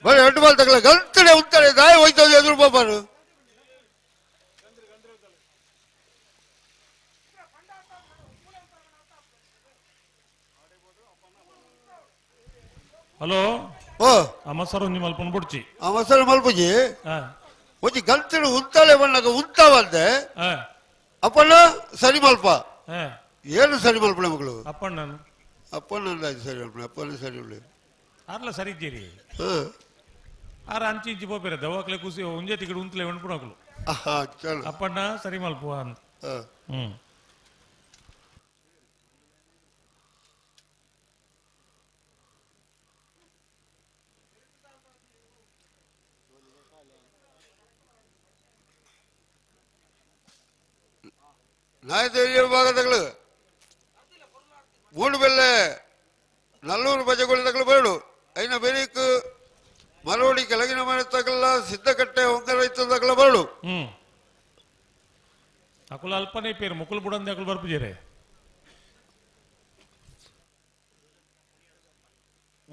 ಬರೀ ಎರಡು ಬಾಲ್ ತಗಲ ಗಂತಡೆ ಉಂತಾಳೆ ದಾಯ ಹೋಯ್ತದೆ ಎದುರು ಬಾಬಾರು. ಹಲೋ ಅಮಸರು ಒಂಜಿ ಮಲ್ಪನ್ ಬುಡ್ಚಿ ಅಮಸರು ಮಲ್ಪುಜಿ ಒಂಜಿ ಗಂತಡೆ ಉಂತಾಳೆ ಬಣ್ಣಗ ಉಂತಾವಂತೆ ಅಪ್ಪಣ್ಣ ಸರಿ ಮಲ್ಪ ಏನು ಸರಿ ಮಲ್ಪಣ ಮಗಳು ಅಪ್ಪಣ್ಣ ಅಪ್ಪಣ್ಣ ಸರಿ ಮಲ್ಪಣ ಅಪ್ಪಣ್ಣ ಸರಿ ಉಳ್ಳೆ ಆರ್ಲ ಸರಿ ಇದ್ದೀರಿ ಆರ ಅಂಚಿ ಇಂಚಿ ಪೋಪೇರೆ ದವಾಕ್ಲೆ ಕುಸಿ ಒಂಜೆ ತಿಗಡು ಉಂತಲೆ ಉಂಡ್ಪುಣಕ್ಲು ಅಪ್ಪಣ್ಣ ಸರಿ ಮಲ್ಪುವ ಅಂತ. ನಾಯದೇವಿಯ ಭಾಗದಗಳು ಮೂಡು ಬೆಲ್ಲೆ ನಲ್ಲೂರು ಬಜೆಗಳು ಬೇಡು ಐನ ಬೆರೀಕ್ ಮರೋಡಿ ಕೆಳಗಿನ ಮನೆ ತಗಲ್ಲ ಸಿದ್ಧಕಟ್ಟೆ ಹೊಂಗರ ಇತ್ತದಗಲ ಬರಡು. ಅಕುಲ ಅಲ್ಪನೇ ಪೇರು ಮುಕುಲ್ ಬುಡಂದೆ ಅಕುಲ್ ಬರ್ಪುಜೇರೆ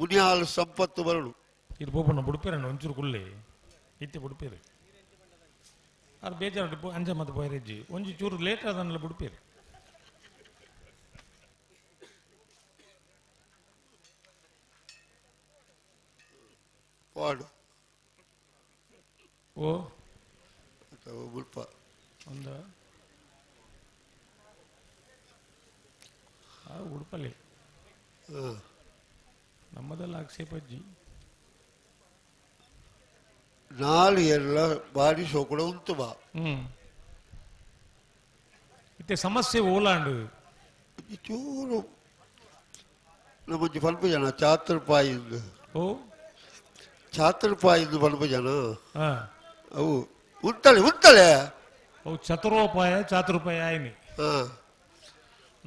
ಮುನಿಯಾಲ್ ಸಂಪತ್ತು ಬರಡು ಇದು ಬೋಪಣ್ಣ ಬುಡ್ಪೇರಣ್ಣ ಒಂಚೂರು ಕುಲ್ಲೆ ಇತ್ತೆ ಬುಡ್ಪೇರು ಅದು ಬೇಜಾರು ಅಂಜ ಮತ್ತೆ ಪೋಯರೆಜ್ಜಿ ಒಂಜಿ ಚೂರು ಲೇಟ್ ಆದನ್ನೆಲ್ಲ ಬುಡ್ಪೇರು. ಪಾಡು ಓ ಬುಲ್ಪ ಒಂದ ಉಡುಪಲ್ಲಿ ನಮ್ಮದೆಲ್ಲ ಆಕ್ಷೇಪಜ್ಜಿ ನಾಲ್ ಎಲ್ಲ ಬಾರಿ ಶೋಕುಡ ಉಂಟು ಬಾ. ಇತ್ತೆ ಸಮಸ್ಯೆ ಓಲಾಂಡು ಚೂರು ನಮ್ಮಜ್ಜಿ ಪಲ್ಪ ಜನ ಚಾತ್ರಪಾಯಿಂದ. ಓ ಚಾತ್ರಪಾಯಿಂದ ಪಲ್ಪ ಜನ ಅವು ಉಂಟಲೆ ಉಂಟಲೆ ಅವು ಚತುರೋಪಾಯ ಚಾತುರುಪಾಯ ಆಯ್ನಿ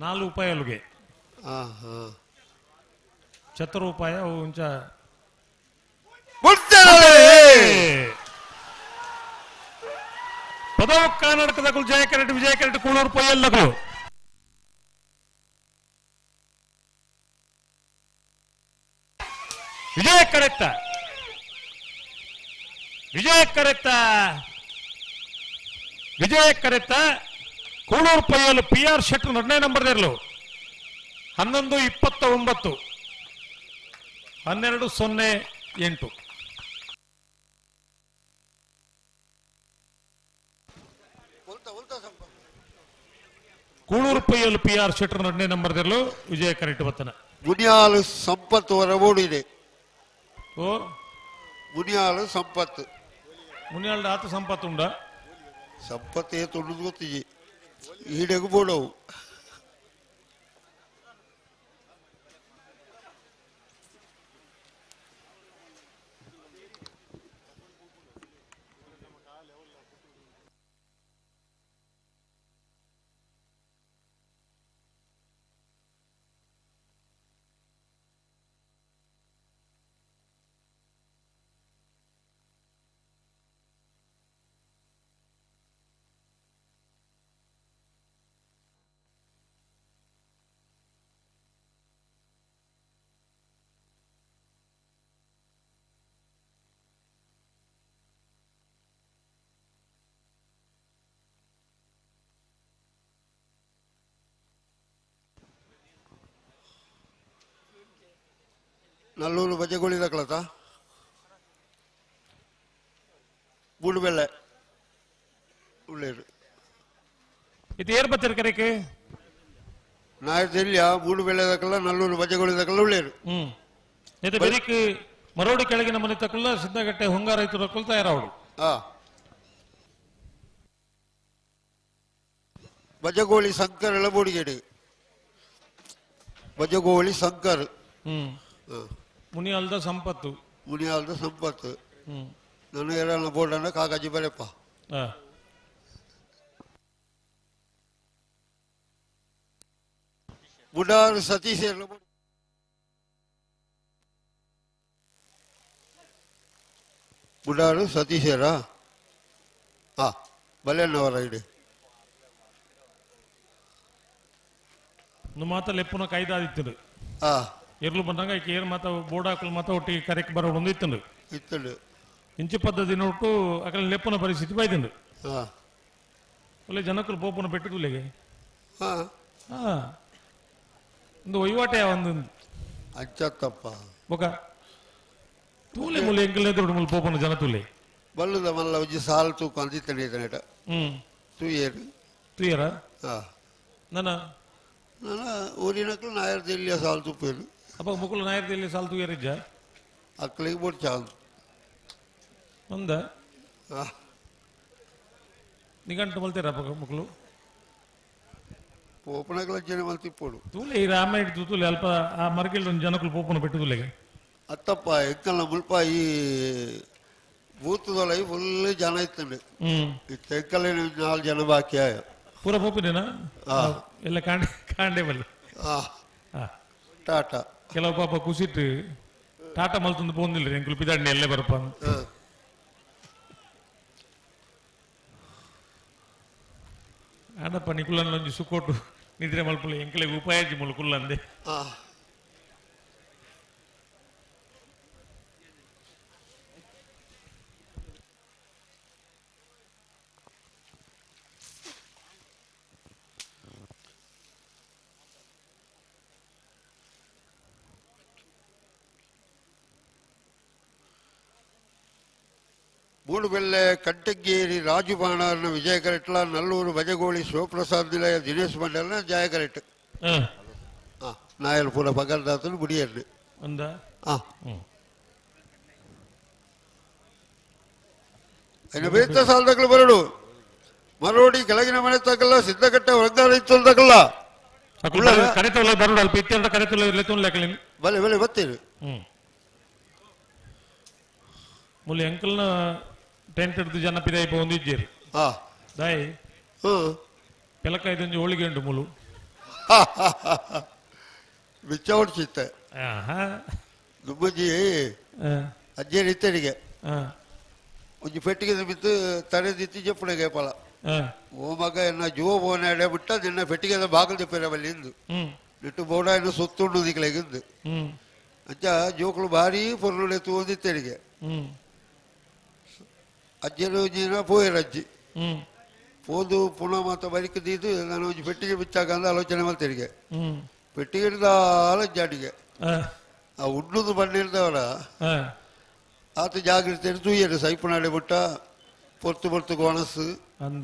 ನಾಲ್ ಉಪಾಯಲುಗೆ ಚತುರೋಪಾಯ ಅವು ಉಂಚ ಪದವು ಕರ್ನಾಟಕದ ಜಯ ಕರೆಟ್ ವಿಜಯ ಕರೆಟ್ ಕೂಳೂರು ಪೊಯ್ಯಲ್ಲಗಳು ವಿಜಯ ಕರೆಕ್ತ ವಿಜಯ ಕರೆಕ್ತ ವಿಜಯ ಕರೆಕ್ತ ಕೂಳೂರು ಪೊಯ್ಯಲು ಪಿ ಆರ್ ಶೆಟ್ರು ಎರಡನೇ ನಂಬರ್ ಇರಲು 11:29 12:08. ಕೂಳೂರು ಪೈಯಲು ಪಿ ಆರ್ ಶೆಟ್ಟರ್ ಎರಡನೇ ನಂಬರ್ ಇರಲು ವಿಜಯ ಕರೆಕ್ಟ್ ಬತ್ತನ. ಮುನಿಯಾಲು ಸಂಪತ್ತು ಹೊರಬೋಡಿದೆ. ಓ ಮುನಿಯಾಲು ಸಂಪತ್ತು ಮುನಿಯಾಳು ಆತ ಸಂಪತ್ತು ಉಂಡ ಸಂಪತ್ತು ಏತು ಗೊತ್ತಿಜಿ ಈಡೆಗು ಬೋಡವು. ನಲ್ಲೂರು ಬಜೆಗೋಳಿ ತಕ್ಕಲತ್ತ ಮೂಡುಬೆಳ್ಳೆ ಉಳ್ಳೇರು ಇದು ಏರ್ ಬತ್ತಿರ ಕರೆಕೆ ನಾಯರ್ ಮೂಡುಬೆಳ್ಳೆ ತಕ್ಕಲ್ಲ ನಲ್ಲೂರು ಬಜೆಗೋಳಿ ತಕ್ಕಲ್ಲ ಉಳ್ಳೇರು. ಇದು ಬೆರಿಕ್ ಮರೋಡಿ ಕೆಳಗಿನ ಮನೆ ತಕ್ಕಲ್ಲ ಸಿದ್ದಗಟ್ಟೆ ಹೊಂಗಾರ ರೈತರು ತಯಾರವಳು. ಬಜಗೋಳಿ ಶಂಕರ್ ಎಳಬೋಡಿಗೇಡಿ ಬಜಗೋಳಿ ಶಂಕರ್. ಮುನಿಯಾಲ್ದ ಸಂಪತ್ತು ಮುನಿಯಾಲ್ದ ಸಂಪತ್ತು ನನಗೆ ಎಲ್ಲ ಬೋರ್ಡನ್ನ ಕಾಗಜಿ ಬರೆಪ್ಪ. ಬುಡಾರು ಸತೀಶ್ ಬುಡಾರು ಸತೀಶರ ಹಾ ಬಲೆಣ್ಣವರ ಇಡಿ ಮಾತ ಲೆಪ್ಪುನ ಕೈದಾದಿತ್ತು ಎರ್ಲು ಬಂದಾಗ ಏರ್ ಮಾತ ಬೋರ್ಡ್ ಹಾಕಲು ಮಾತ ಒಟ್ಟಿಗೆ ಕರೆಕ್ಟ್ ಬರೋಡು ಇತ್ತಂಡು ಇತ್ತಂಡು ಇಂಚು ಪದ್ಧತಿ ನೋಟು ಅಕಲ ಲೆಪ್ಪುನ ಪರಿಸ್ಥಿತಿ ಬೈದಂಡು ಒಳ್ಳೆ ಜನಕ್ಕಲು ಪೋಪುನ ಪೆಟ್ಟುಲೆಗೆ ಒಂದು ವಹಿವಾಟೆ ಒಂದು ಅಚ್ಚತ್ತಪ್ಪ ಬೊಕ ತೂಲೆ ಮೂಲೆ ಎಂಕಲ್ ಎದುರು ಮೂಲೆ ಪೋಪುನ ಜನ ತೂಲೆ ಬಲ್ಲದ ಮಲ್ಲ ಒಂಜಿ ಸಾಲ್ ತೂಕು ಅಂದಿತ್ತಂಡೆ ಇತ್ತನೇಟ ತೂಯೇರು ತೂಯರ ನನ್ನ ನನ್ನ ಊರಿನಕ್ಕಲು ನಾಯರ್ ದಿಲ್ಲಿಯ ಸಾಲ್ ತೂಪೇರು ಅಪ್ಪ ಮುಕುಲು ನಾಯರ್ ದಿಲ್ಲಿ ಸಾಲ್ ತೂಯರಿಜ್ಜ ಅಕ್ಕಲಿಗೆ ಬೋಡ್ ಚಾಲ್ ಒಂದ ನಿಗಂಟು ಮಲ್ತೀರ ಅಪ್ಪ ಮುಕುಲು ಪೋಪನಕಲ ಜನ ಮಲ್ತಿಪ್ಪೋಡು ತೂಲೆ ಈ ರಾಮ ಹಿಡಿದು ತೂಲೆ ಅಲ್ಪ ಆ ಮರ್ಗಿಲ್ ಒಂದು ಜನಕ್ಕಲು ಪೋಪನ ಪೆಟ್ಟು ತೂಲೆಗೆ ಅತ್ತಪ್ಪ ಎಂಕಲ್ನ ಮುಲ್ಪ ಈ ಬೂತದೊಳಗೆ ಫುಲ್ ಜನ ಇತ್ತಂಡು ಇತ್ತ ಎಂಕಲ್ ನಾಲ್ಕು ಜನ ಬಾಕಿ ಆಯ ಪೂರ ಪೋಪಿನೇನಾ ಎಲ್ಲ ಕಾಂಡೆ ಕಾಂಡೆ ಬಲ್ಲಿ ಟಾಟಾ ಕೆಲವು ಪಾಪ ಕುಸಿಟ್ಟು ಟಾಟಾ ಮಲ್ತಂದು ಪೋಂದಿಲ್ಲ ಎಂಕುಲು ಪಿದಾಡ್ನಿ ಎಲ್ಲೇ ಬರಪ್ಪ ಆಂಡಪ್ಪ ನಿಕುಲನ್ ಒಂಜಿ ಸುಕೋಟು ನಿದ್ರೆ ಮಲ್ಪುಲೆ ಎಂಕಲೆಗ್ ಉಪಾಯಜಿ ಮುಲು ಕುಲ್ಲಂದೆ ಮೂಡುಬೆಲ್ಲೆ ಕಂಟಂಗೇರಿ ರಾಜು ಬಾಣಾರ್ನ ವಿಜಯ ಕರೆಟ್ಲ ನಲ್ಲೂರು ಬಜಗೋಳಿ ಶಿವಪ್ರಸಾದ್ ನಿಲಯ ದಿನೇಶ್ ಮಂಡಲ್ನ ಜಯ ಕರೆಟ್. ನಾಯಲ್ ಪೂರ ಪಗರ್ದಾತನು ಬುಡಿಯರ್ನು ಅಂದ ಆ ಇನ್ನು ಬೇತ ಸಾಲದಕ್ಕಲು ಬರಡು ಮರೋಡಿ ಕೆಳಗಿನ ಮನೆ ತಗಲ್ಲ ಸಿದ್ಧಕಟ್ಟೆ ಹೊರಗಾರ ಇತ್ತು ತಗಲ್ಲ ಕರೆತೊಲ್ಲ ಬರಡು ಅಲ್ಪ ಇತ್ತೆರಡ ಕರೆತೊಲ್ಲ ಇರ್ಲಿ ಬಲೆ ಬಲೆ ಬತ್ತೀರಿ ಮುಲ್ಲಿ ಅಂಕಲ್ನ ಟೆಂಟ್ ಹಿಡಿದು ಜನ ಪಿದಾಯಿ ಒಂದಿದ್ದೀರಿ ದಾಯಿ ಪೆಲಕ ಇದೊಂದು ಹೋಳಿಗೆ ಉಂಟು ಮುಲು ಬಿಚ್ಚ ಹೊಡ್ಸಿತ್ತೆ ದುಬ್ಬಜ್ಜಿ ಅಜ್ಜಿ ಇತ್ತನಿಗೆ ಒಂಜಿ ಪೆಟ್ಟಿಗೆ ಬಿತ್ತು ತಡೆದಿತ್ತು ಜಪ್ಪುಣಗೆ ಪಲ ಓ ಮಗ ಎನ್ನ ಜುವ ಬೋನ ಬಿಟ್ಟ ನಿನ್ನ ಪೆಟ್ಟಿಗೆ ಬಾಗಿಲು ಜಪ್ಪಿರ ಬಲ್ಲಿ ಇಂದು ಇಟ್ಟು ಬೋಡ ಇನ್ನು ಸುತ್ತುಂಡು ದಿಕ್ಲೆಗಿಂದು ಅಂಚ ಜೋಕುಲು ಭಾರಿ ಪೊರ್ಲುಡೆ ತೂಂದಿತ್ತನಿಗೆ ಅಜ್ಜನ ಒಂಜಿನ ಪೋಯರ್ ಅಜ್ಜಿ ಪೋದು ಪುನಃ ಮಾತ ಬರಿಕ ದೀದು ನಾನು ಒಂಜಿ ಪೆಟ್ಟಿಗೆ ಬಿಚ್ಚಾಕ ಅಂದ ಆಲೋಚನೆ ಮಾಡ್ತೇನಿಗೆ ಪೆಟ್ಟಿಗೆ ಹಿಡ್ದಾಲ ಅಜ್ಜಾಟಿಗೆ ಆ ಉಡ್ಡುದು ಬಣ್ಣ ಇರ್ದವರ ಆತ ಜಾಗ್ರತೆ ತೂಯರು ಸೈಪುನಾಡೆ ಬಿಟ್ಟ ಪೊರ್ತು ಪೊರ್ತು ಗೊಣಸು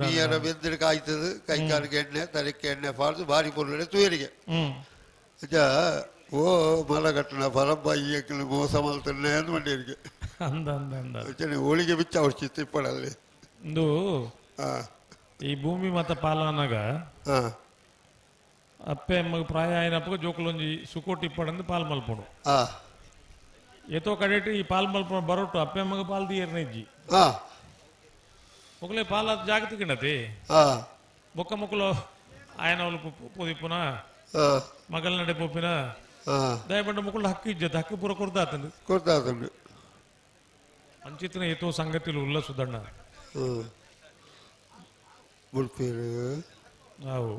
ನೀರ ಬೆಂದಿರ ಕಾಯ್ತದೆ ಕೈಕಾಲಿಗೆ ಎಣ್ಣೆ ತಲೆಕ್ಕೆ ಎಣ್ಣೆ ಫಾರ್ದು ಭಾರಿ ಪೊರ್ಲುಡೆ ತೂಯರಿಗೆ ಅಜ್ಜ ಓ ಮಲಗಟ್ಟಣ ಪರಬ್ಬ ಈ ಮೋಸ ಮಲ್ತನ್ನೆ ಅಂದ್ ಮಂಡಿಯರಿಗೆ ಅಂದ ಅಂದ ಅಂದ ಹೋಳಿಗೆ ಬಿಚ್ಚ ಅವಶ್ಯತೆ ಇಪ್ಪಡಲ್ಲಿ ಇಂದು ಈ ಭೂಮಿ ಮತ ಪಾಲನಗ ಅಪ್ಪೆ ಅಮ್ಮಗ ಪ್ರಾಯ ಆಯ್ನಪ್ಪಗ ಜೋಕುಲೊಂಜಿ ಸುಕೋಟಿ ಇಪ್ಪಡಂದು ಪಾಲ್ ಮಲ್ಪಡು ಏತೋ ಕಡೆಟ್ ಈ ಪಾಲ್ ಮಲ್ಪಡ ಬರೋಟು ಅಪ್ಪೆ ಅಮ್ಮಗ ಪಾಲ್ ದಿಯರ್ನ ಇಜ್ಜಿ ಮೊಗಲೇ ಪಾಲ್ ಅದು ಜಾಗತಿಕಣತಿ ಬೊಕ್ಕ ಮೊಕ್ಕಲು ಆಯನ ಪೋದಿಪ್ಪುನ ಮಗಲ್ ನಡೆ ಪೋಪಿನ ದಯಪಂಡ ಮುಕ್ಕಳು ಹಕ್ಕು ಇಜ್ಜತ್ ಹಕ್ಕು ಪೂರ ಕೊರ್ದಾತಂದು ಕೊರ್ದಾತಂದು ಅಂಚಿತನ ಏತೋ ಸಂಗತಿಲು ಉಲ್ಲ ಸುದಣ್ಣ ಬುಡ್ಪೇರು ನಾವು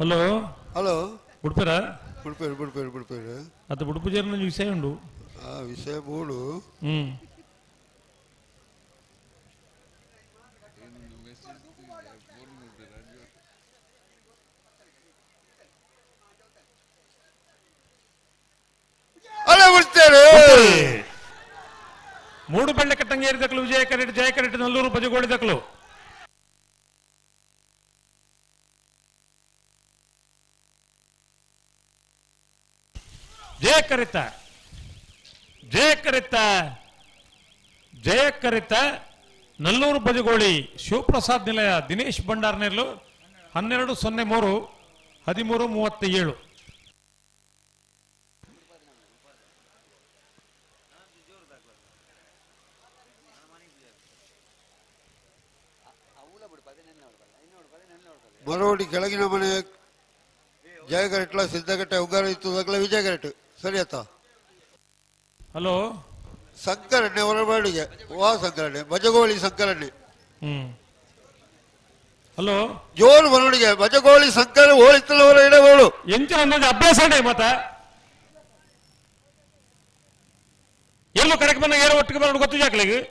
ಹಲೋ ಹಲೋ ಬುಡ್ಪೇರ ಬುಡ್ಪೇರು ಬುಡ್ಪೇರು ಬುಡ್ಪೇರು ಅದು ಬುಡುಪು ಜೇರ್ನ ವಿಷಯ ಉಂಡು ಆ ವಿಷಯ ಬೋಡು ಅಲ್ಲ ಬಿಡ್ತೇನೆ ಮೂಡು ಬೆಳ್ಳೆ ಕಟ್ಟಂಗೇರಿ ದಕ್ಕಲು ವಿಜಯ ಕರೆಟ್ ಜಯ ಕರೆಟ್ ನಲ್ಲೂರು ಬಜಗೋಳಿ ದಕ್ಕಲು ಜಯ ಕರಿತ ಜಯ ಕರಿತ ಜಯ ಕರಿತ ನಲ್ಲೂರು ಬಜಗೋಳಿ ಶಿವಪ್ರಸಾದ್ ನಿಲಯ ದಿನೇಶ್ ಭಂಡಾರ್ನೆರ್ಲು 12:03 13:37. ಮರೋಡಿ ಕೆಳಗಿನ ಮನೆ ಜಯಗರೆಟ್ಲ ಸಿದ್ದಗಟ್ಟೆ ಉಗ್ಗಾರ ಇತ್ತು ವಿಜಯ ಗರೆಟ್ ಸರಿ ಆತ. ಹಲೋ ಸಂಕರಣ್ಣೆ ಹೊರಬಾಡಿಗೆ ವಾ ಸಂಕರಣ್ಣೆ ಬಜಗೋಳಿ ಸಂಕರಣ್ಣೆ. ಹಲೋ ಜೋರು ಬರೋಡಿಗೆ ಬಜಗೋಳಿ ಸಂಕರ ಹೋಳಿತ್ತಲವರ ಇಡಬೋಳು ಎಂಚ ಒಂದೊಂದು ಅಭ್ಯಾಸ ಮತ್ತ ಎಲ್ಲೋ ಕಡೆಗೆ ಬಂದಾಗ ಏನೋ ಒಟ್ಟಿಗೆ ಬರೋದು ಗೊತ್ತು ಜಾಕ್ಲಿಗೆ.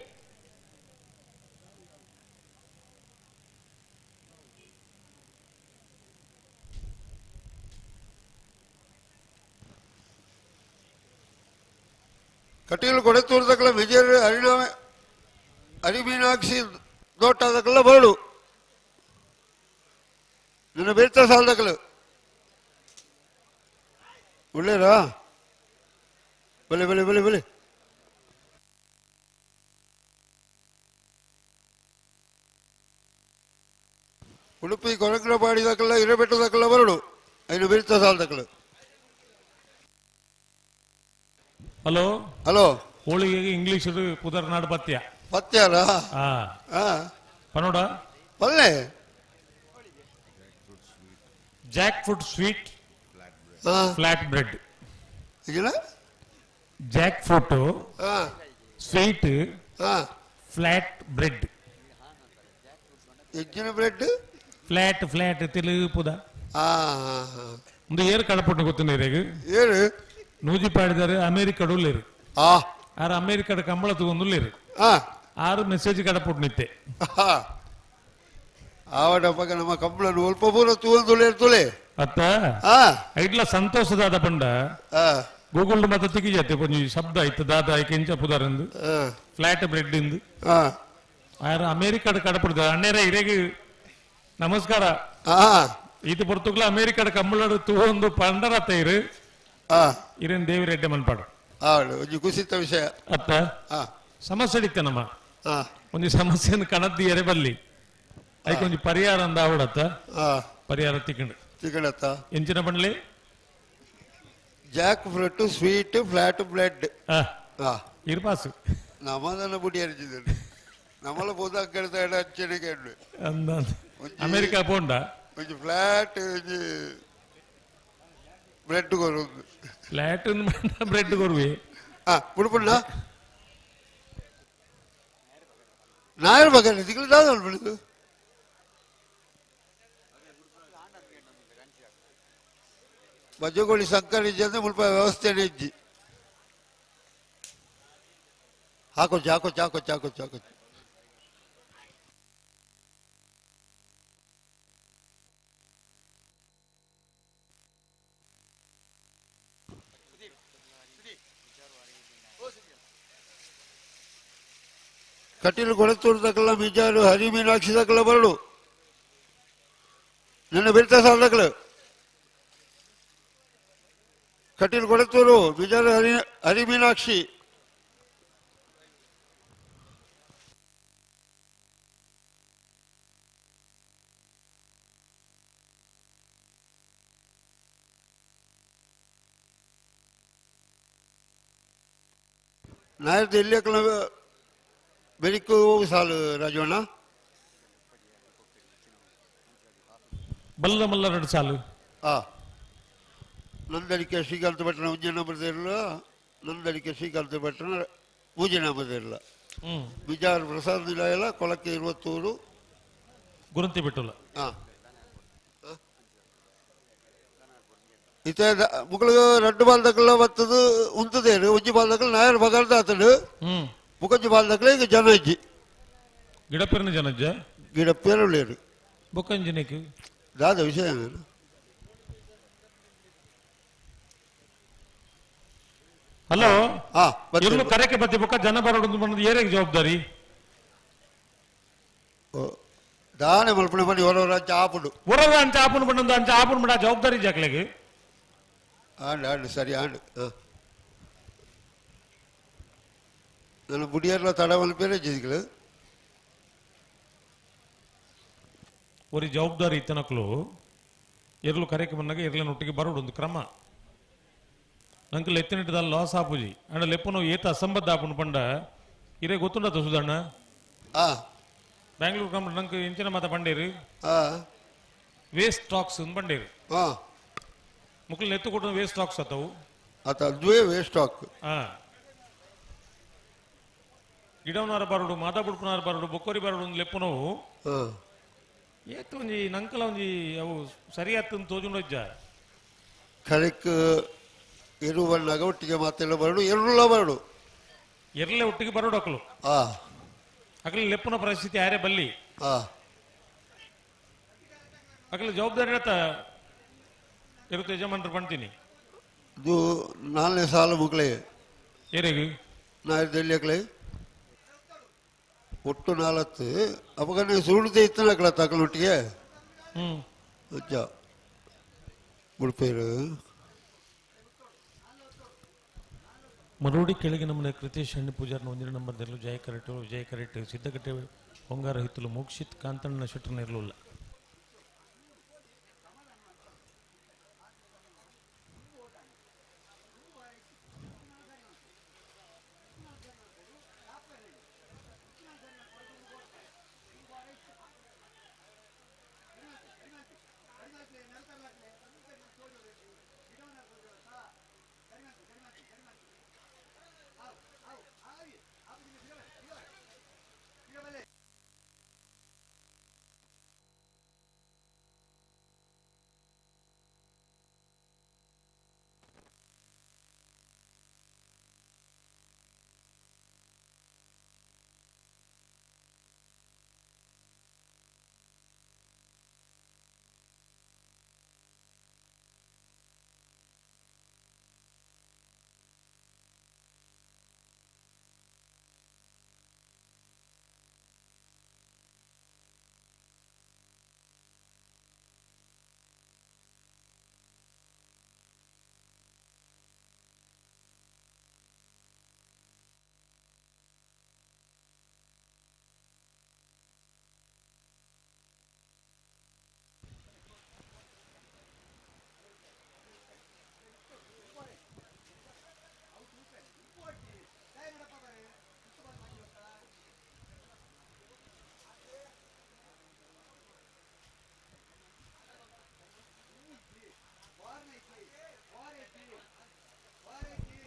ಕಟೀಲು ಕೊಡೆತೂರ್ದಕ್ಕಲ ವಿಜಯ ಹರಿನಾಮ ಹರಿಮೀನಾಕ್ಷಿ ದೊಡ್ಡದಕ್ಕೆಲ್ಲ ಬರಡು ನಿನ್ನ ಬೇರ್ತ ಸಾಲದಕ್ಕಲು ಒಳ್ಳೇರಾ ಬಲೆ ಬಲೆ ಬಲೆ ಬಲೆ ಉಡುಪಿ ಕೊರಗ್ರ ಬಾಡಿದಕ್ಕಲ್ಲ ಇರಬೆಟ್ಟದಕ್ಕಲ್ಲ ಬರಡು ಐನು ಬೇರ್ತ ಸಾಲದಕ್ಕಲು. ಹಲೋ ಹಲೋ ಹೋಳಿಗೆಗೆ ಇಂಗ್ಲಿಷ್ ಪುದರ್ನಾಡು ಪತ್ಯ ಪತ್ಯಾರ ಪನೋಡ ಪಲ್ಲೆ jackfruit sweet flat bread. Jackfruit Sweet flat bread. ಎಂಚಿನ ಬ್ರೆಡ್? ಫ್ಲಾಟ್ ಫ್ಲಾಟ್ ತೆಲುಪುದ. ಒಂದು ಏರು ಕಡಪಟ್ಟು ಗೊತ್ತಿಲ್ಲ ಇರೇಗ. ಏರು ನೂಜಿ ಪಾಡಿದಾರೆ ಅಮೆರಿಕಡು ಉಲ್ಲೇರು. ಆರು ಅಮೆರಿಕದ ಕಂಬಳ ತಗೊಂಡುಲ್ಲೇರು. ಆರು ಮೆಸೇಜ್ ಕಡಪಟ್ಟು ನಿತ್ತೆ. ಆವಡಪ್ಪಗ ನಮ್ಮ ಕಂಬಳ ಒಲ್ಪ ಪೂರ ತೂಂದುಲ್ಲೇರು ತುಲೆ. ಅತ್ತ ಐಟ್ಲ ಸಂತೋಷದಾದ ಪಂಡ ಗೂಗಲ್ ಮತ್ತೆ ತಿಕ್ಕಿಜಾತೆ ಕೊಂಚ ಶಬ್ದ ಆಯ್ತು ದಾದ ಆಯ್ಕೆ ಇಂಚ ಪುದಾರಂದು ಫ್ಲಾಟ್ ಬ್ರೆಡ್ ಇಂದು. ಆರು ಅಮೆರಿಕದ ಕಡಪಡ್ದ ಅಣ್ಣೇರ ಇರೇಗ ನಮಸ್ಕಾರ. ಇದು ಪೊರ್ತುಗ್ಲ ಅಮೆರಿಕದ ಕಂಬಳಡು ತೂವೊಂದು ಪಂಡರತ್ತ ಇರು. ಇರೇನ್ ದೇವಿರೆಡ್ಡೆ ಮನ್ಪಾಡು. ಒಂಜಿ ಕುಸಿತ ವಿಷಯ ಅತ್ತ ಸಮಸ್ಯೆ ಇತ್ತೆ ನಮ್ಮ ಒಂಜಿ ಸಮಸ್ಯೆಯನ್ನು ಕಣದ್ದು ಎರೆ ಬಲ್ಲಿ ಐಕ್ ಒಂಜಿ ಪರಿಹಾರ ಅಂದ ಆವಡತ್ತ ಪರಿಹಾರ ತಿಕ್ಕಂಡು ತಿಕ್ಕಂಡತ್ತ ಎಂಚಿನ ಪಂಡ್ಲೆ jackfruit sweet flat bread ಇರ್ಪಾಸು ನಮ್ಮದನ್ನ ಬುಡಿ ಅರಿಚಿದ್ರು ನಮ್ಮಲ ಬೋದಾಕಡ್ದ ಅಂಚನೆ ಕೇಳು ಅಮೆರಿಕ ಪೋಂಡ ಒಂಜಿ ಫ್ಲಾಟ್ ಒಂಜಿ ಬ್ರೆಡ್ ಕೊರು ಫ್ಲಾಟ್ ಬ್ರೆಡ್ ಕೊರುವೆ ಬುಡ್ಪುಂಡ ನಾಯರ್ ಬಗ್ಗನೆ ತಿಂಗಳು ದಾದ ಬಿಡುದು ಬಜ್ಜಗೋಳಿ ಸಂಕರ ಇಜ್ಜಿ ಮುಲ್ಪ ವ್ಯವಸ್ಥೆ ಇಜ್ಜಿ ಹಾಕೋಚಿ ಹಾಕೋಚಿ ಹಾಕೋಚಿ ಹಾಕೋಚಿ ಹಾಕೋಚಿ ಕಟೀಲು ಕೊಳತೂರು ತಕಲ ಮಿಜಾರು ಹರಿ ಮೀನಾಕ್ಷಿ ತಕಲ ಬರಡು ನನ್ನ ಬಿರ್ತ ಸಾಧಕಲು ಕಟೀಲು ಕೊಳತೂರು ಮಿಜಾರು ಹರಿ ಹರಿ ಮೀನಾಕ್ಷಿ ನಾಯರ್ ಎಲ್ಲಿ ಬೆಳಿಗ್ಗೆ ಹೋಗು ಸಾಲು ರಾಜವಣ್ಣ ಬಲ್ಲ ಮಲ್ಲ ಎರಡು ಸಾಲು. ನಂದಡಿಕೆ ಶ್ರೀಕಾಂತ ಭಟ್ನ ಉಜ್ಜನ ಬರ್ದಿರಲ್ಲ ನಂದಡಿಕೆ ಶ್ರೀಕಾಂತ ಭಟ್ನ ಪೂಜೆನ ಬರ್ದಿರಲ್ಲ ಬಿಜಾರ್ ಪ್ರಸಾದ್ ನಿಲಯ ಕೊಳಕ್ಕೆ ಇರುವತ್ತೂರು ಗುರಂತಿ ಬಿಟ್ಟಲ್ಲ. ಇತ್ತೆ ಮುಕ್ಕಳು ರಡ್ಡು ಬಾಲ್ದಕ್ಕಲ್ಲ ಬತ್ತದು ಉಂತದೇರು ಒಂಜಿ ಬಾಲ್ದಕ್ಕಲ್ಲ ನಾಯರ್ ಬಗರ್ದ ಆತಡು ಮುಖಂಜಿ ಬಾಲ್ದಕ್ಕಲ್ಲ ಈಗ ಜನ ಇಜ್ಜಿ ಗಿಡಪೇರಿನ ಜನಜ್ಜ ಗಿಡಪೇರುಳ್ಳೇರು ಬೊಕ್ಕಂಜಿನಿಕ್ ದಾದ ವಿಷಯ ಹಲೋ ಇವ್ರು ಕರೆಕೆ ಬತ್ತಿ ಬೊಕ್ಕ ಜನ ಬರೋಡು ಬಂದು ಏರಿಗೆ ಜವಾಬ್ದಾರಿ ದಾನೆ ಮಲ್ಪಣೆ ಬನ್ನಿ ಹೊರವರ ಅಂಚ ಆಪುಂಡು ಹೊರವ ಅಂಚ ಆಪುಂಡು ಬಂದು ಅಂಚ ಆಪುಂಡು ಬಿಡ ಜವಾಬ್ದಾರಿ ಜಾಕ್ಲೆಗೆ ಆಂಡ್ ಆಂಡ್ ಸರಿ ಆಂಡ್ ನನ್ನ ಬುಡಿಯರ್ಲ ತಡವಲ್ ಬೇರೆ ಜಿದಿಗಳು ಒರಿ ಜವಾಬ್ದಾರಿ ಇತ್ತನಕ್ಲು ಎರ್ಲು ಕರೆಕೆ ಬಂದಾಗ ಎರ್ಲನೊಟ್ಟಿಗೆ ಬರೋಡು ಒಂದು ಕ್ರಮ ನಂಗೆ ಎತ್ತಿನಿಟ್ಟದ ಲಾಸ್ ಆಪುಜಿ ಅಂಡ ಲೆಪ್ಪು ಏತ ಅಸಂಬದ್ಧ ಆಪುಂಡು ಪಂಡ ಇರೇ ಗೊತ್ತುಂಡತ ಸುಧಣ್ಣ ಬ್ಯಾಂಗ್ಳೂರ್ ಕಂಪ್ನಿ ನಂಗೆ ಇಂಚಿನ ಮಾತ ಬಂಡೇರು ವೇಸ್ಟ್ ಸ್ಟಾಕ್ಸ್ ಬಂಡೇರು ಮುಕ್ಕಳು ಎತ್ತು ಕೊಟ್ಟು ವೇಸ್ಟ್ ಸ್ಟಾಕ್ಸ್ ಆತವು ಆತ ಅದುವೇ ವೇಸ್ಟ್ ಸ್ಟಾಕ್ ಗಿಡವನಾರ ಬರೋಡು ಮಾತಾ ಬುಡ್ಪುನಾರ ಬರೋಡು ಬೊಕ್ಕೋರಿ ಬರೋಡು ಒಂದು ಲೆಪ್ಪು ನೋವು ಏತು ಒಂಜಿ ನಂಕಲ ಒಂಜಿ ಅವು ಸರಿ ಆತಂದು ತೋಜುಂಡಜ್ಜ ಕರೆಕ್ ಎರುವಣ್ಣಾಗ ಒಟ್ಟಿಗೆ ಮಾತೆಲ್ಲ ಬರಡು ಎರುಳ ಬರಡು ಎರ್ಲೆ ಒಟ್ಟಿಗೆ ಬರೋಡು ಅಕಲು ಅಕಲು ಲೆಪ್ಪುನ ಪರಿಸ್ಥಿತಿ ಯಾರೇ ಬಲ್ಲಿ ಅಕಲು ಜವಾಬ್ದಾರಿ ಹೇಳ್ತಾ ಇರುತ್ತೆ ಯಜಮಾನ್ರು ಬಂತೀನಿ ಇದು ನಾಲ್ನೇ ಸಾಲ ಮುಗ್ಲೆ ಏರಿಗೆ ನಾಲ್ಕು ಅಕ್ಲೆ ಒಟ್ಟು ನಾಲ್ಕು ಅಪಗನೆ ಸುರುಳಿದೆ ಇತ್ತು ಅಕಲ ತಕಲೊಟ್ಟಿಗೆ ಅಜ್ಜ ಉಡುಪೇರು ಮರೋಡಿ ಕೆಳಗೆ ನಮ್ಮನೆ ಕೃತೇಶ್ ಹಣ್ಣು ಪೂಜಾರ್ನ ಒಂದಿನ ನಂಬರ್ದಲ್ಲೂ ಜಯ ಕರೆಟು ವಿಜಯ ಕರೆಟು ಸಿದ್ದಕಟ್ಟೆ ಹೊಂಗಾರ ಹಿತ್ತಲು ಮೋಕ್ಷಿತ್ ಕಾಂತಣ್ಣ ಶೆಟ್ಟರ್ನ ಇರಲಿಲ್ಲ.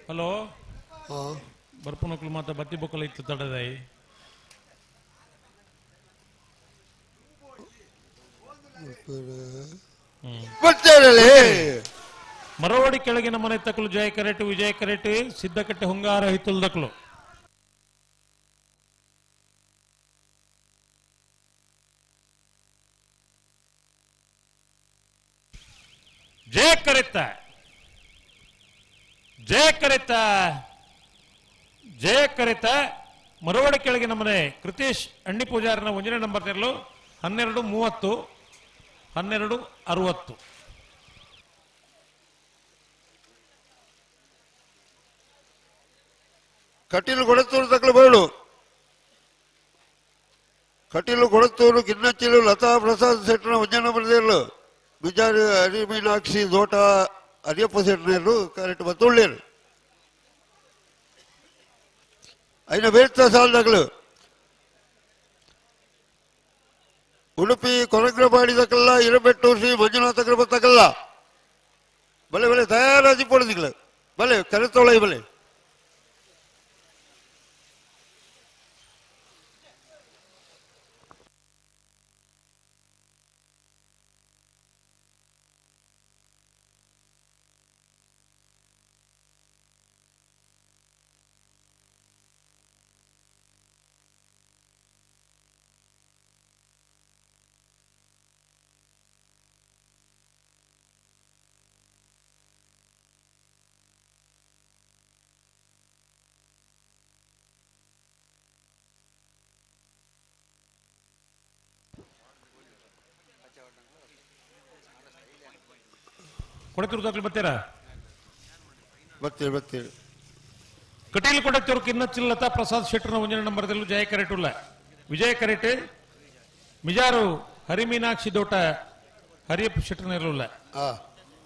ಹಲೋ ಬರ್ಪುನಕ್ಲು ಮಾತ ಬತ್ತಿ ಬೊಕ್ಕಲ ಇತ್ತು ತಡದೈ ಮರವಡಿ ಕೆಳಗಿನ ಮನೆ ತಕಲು ಜಯ ಕರೆಟು ವಿಜಯ ಕರೆಟು ಸಿದ್ದಕಟ್ಟೆ ಹುಂಗಾರ ಹಿತ್ತುಲ್ದಕ್ಲು ಜಯ ಕರೆತ ಜಯ ಕರೆತ ಜಯ ಕರೆತ ಮರವಡಿ ಕೆಳಗಿನ ಮನೆ ಕೃತೇಶ್ ಅಣ್ಣಿ ಪೂಜಾರನ ಒಂದನೇ ನಂಬರ್ ತೆರಲು 12:30 12:60. ಕಟೀಲು ಕೊಡತ್ತೂರು ತಕ್ಕಲು ಬೇಡು ಕಟೀಲು ಕೊಡತ್ತೂರು ಗಿನ್ನಚ್ಚಿಲು ಲತಾ ಪ್ರಸಾದ್ ಶೆಟ್ಟನ ಒಂಜನೇ ನಂಬರ್ ತೆರಲು ಬಿಜಾರು ಹರಿ ಮೀನಾಕ್ಷಿ ದೋಟ ಹರಿಯಪ್ಪ ಶೆಟ್ಟನೇರು ಕರೆಕ್ಟ್ ಬತ್ತುಳ್ಳೇರು ಐನ ಬೇರ್ತ ಸಾಲದಗಳು ಉಡುಪಿ ಕೊರಗ್ರಪಾಡಿ ತಕಲ್ಲ ಇರಬೆಟ್ಟು ಶ್ರೀ ಮಂಜುನಾಥ ಕೃಪ ತಕಲ್ಲ ಬಲೆ ಬಲೆ ತಯಾರಾಜಿ ಪೊಡದಿಗಳು ಬಲೆ ಕರೆತೊಳೈ ಬಲೆ ಕೊಡತಿರು ದಾಖಲೆ ಬರ್ತೀರಾ? ಬರ್ತೀರಿ ಬರ್ತೀರಿ. ಕಟೀಲ್ ಕೊಡತಿರು ಕಿನ್ನಚಿಲ್ ಲತಾ ಪ್ರಸಾದ್ ಶೆಟ್ಟರ್ನ ಒಂದನೇ ನಂಬರ್ದಲ್ಲೂ ಜಯ ಕರೆಟುಲ್ಲ ವಿಜಯ ಕರೆಟೆ ಮಿಜಾರು ಹರಿಮೀನಾಕ್ಷಿ ದೋಟ ಹರಿಯಪ್ಪ ಶೆಟ್ಟರ್ನ ಇರಲಿಲ್ಲ.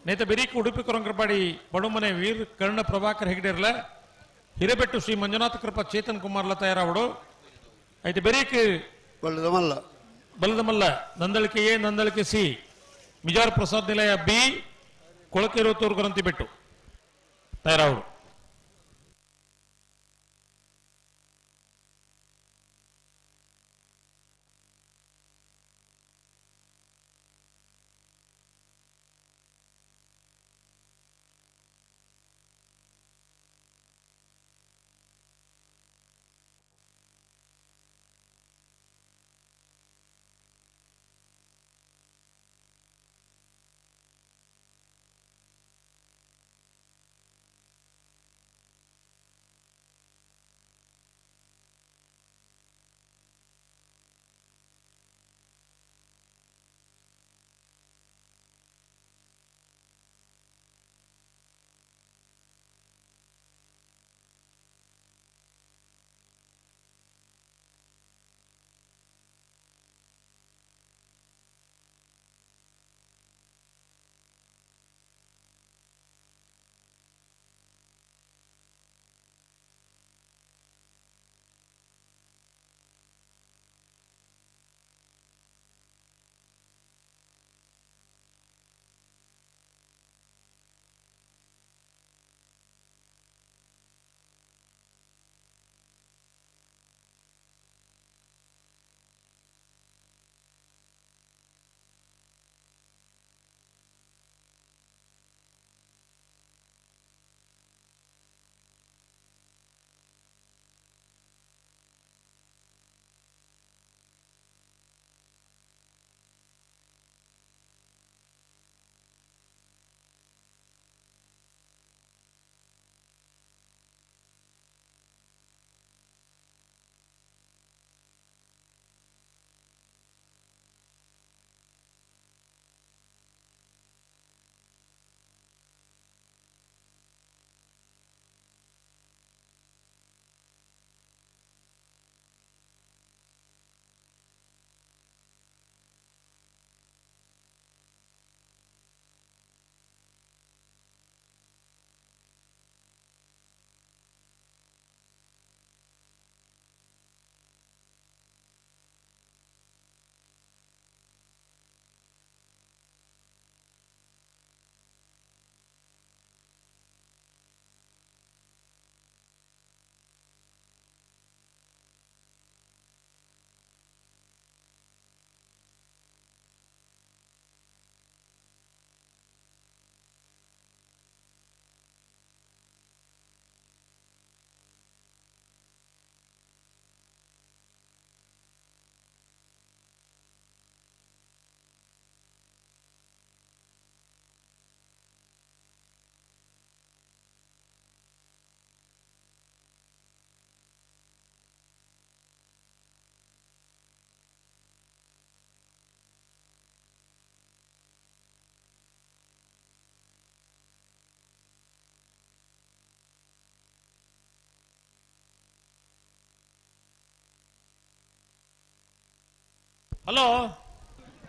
ನೇತ ಬೆರೀಕ್ ಉಡುಪಿ ಕೊರಂಕರಪಾಡಿ ಬಡುಮನೆ ವೀರ್ ಕರ್ಣ ಪ್ರಭಾಕರ್ ಹೆಗ್ಡೆ ಇರಲ ಹಿರೇಬೆಟ್ಟು ಶ್ರೀ ಮಂಜುನಾಥ ಕೃಪಾ ಚೇತನ್ ಕುಮಾರ್ ಲತಾ ಯಾರಾವಡು ಐತೆ ಬೆರೀಕ್ ಬಲ್ಲದಮಲ್ಲ ಬಲ್ಲದಮಲ್ಲ ನಂದಳಿಕೆ ಎ ನಂದಳಿಕೆ ಸಿ ಮಿಜಾರ್ ಪ್ರಸಾದ್ ನಿಲಯ ಬಿ ಕೊಳಕೆರು ಗ್ರಂಥಿ ಬೆಟ್ಟು ತಯಾರಾವಡು. ಹಲೋ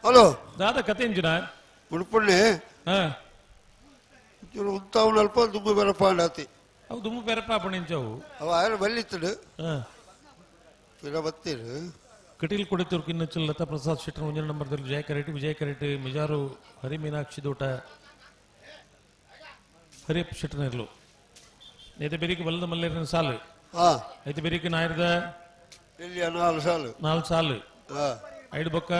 ಹಲೋ ದಾದ ಕತೆ ಇಂಜಿನ ಉಡುಪುಣ್ಣೆ ಉಂತಾವು ಅಲ್ಪ ದುಂಬು ಬೆರಪ್ಪ ಅಂಡಾತಿ ಅವು ದುಂಬು ಬೆರಪ್ಪ ಪಣಿಂಚವು ಅವ ಆಯನ ಬಲ್ಲಿತ್ತಡು ಪಿರ ಬತ್ತೀರು ಕಟೀಲ್ ಕೊಡಿತೂರು ಕಿನ್ನಚ್ಚಲ್ ಲತಾ ಪ್ರಸಾದ್ ಶೆಟ್ಟರ್ ಒಂಜನ ನಂಬರ್ದಲ್ಲಿ ಜಯ ಕರೆಟ್ ವಿಜಯ ಕರೆಟ್ ಮಿಜಾರು ಹರಿ ಮೀನಾಕ್ಷಿ ದೋಟ ಹರಿಯಪ್ಪ ಶೆಟ್ಟರ್ನಿರ್ಲು ಐತೆ ಬೆರಿಕೆ ಬಲ್ಲದ ಮಲ್ಲೇರಿನ ಸಾಲು ಐತೆ ಬೆರಿಕೆ ನಾಯರ್ದ ಇಲ್ಲಿ ನಾಲ್ಕು ಸಾಲು ನಾಲ್ಕು ಸಾಲು ಐದು ಬೊಕ್ಕ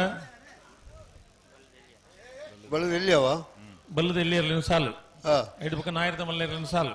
ಬಲ್ಲದ ಎಲ್ಲಿಯವ ಬಲ್ಲದ ಎಲ್ಲಿ ಇರಲಿನ ಸಾಲು ಐದು ಬೊಕ್ಕ ನಾಯರ್ದ ಮಲ್ಲೇರಿನ ಸಾಲು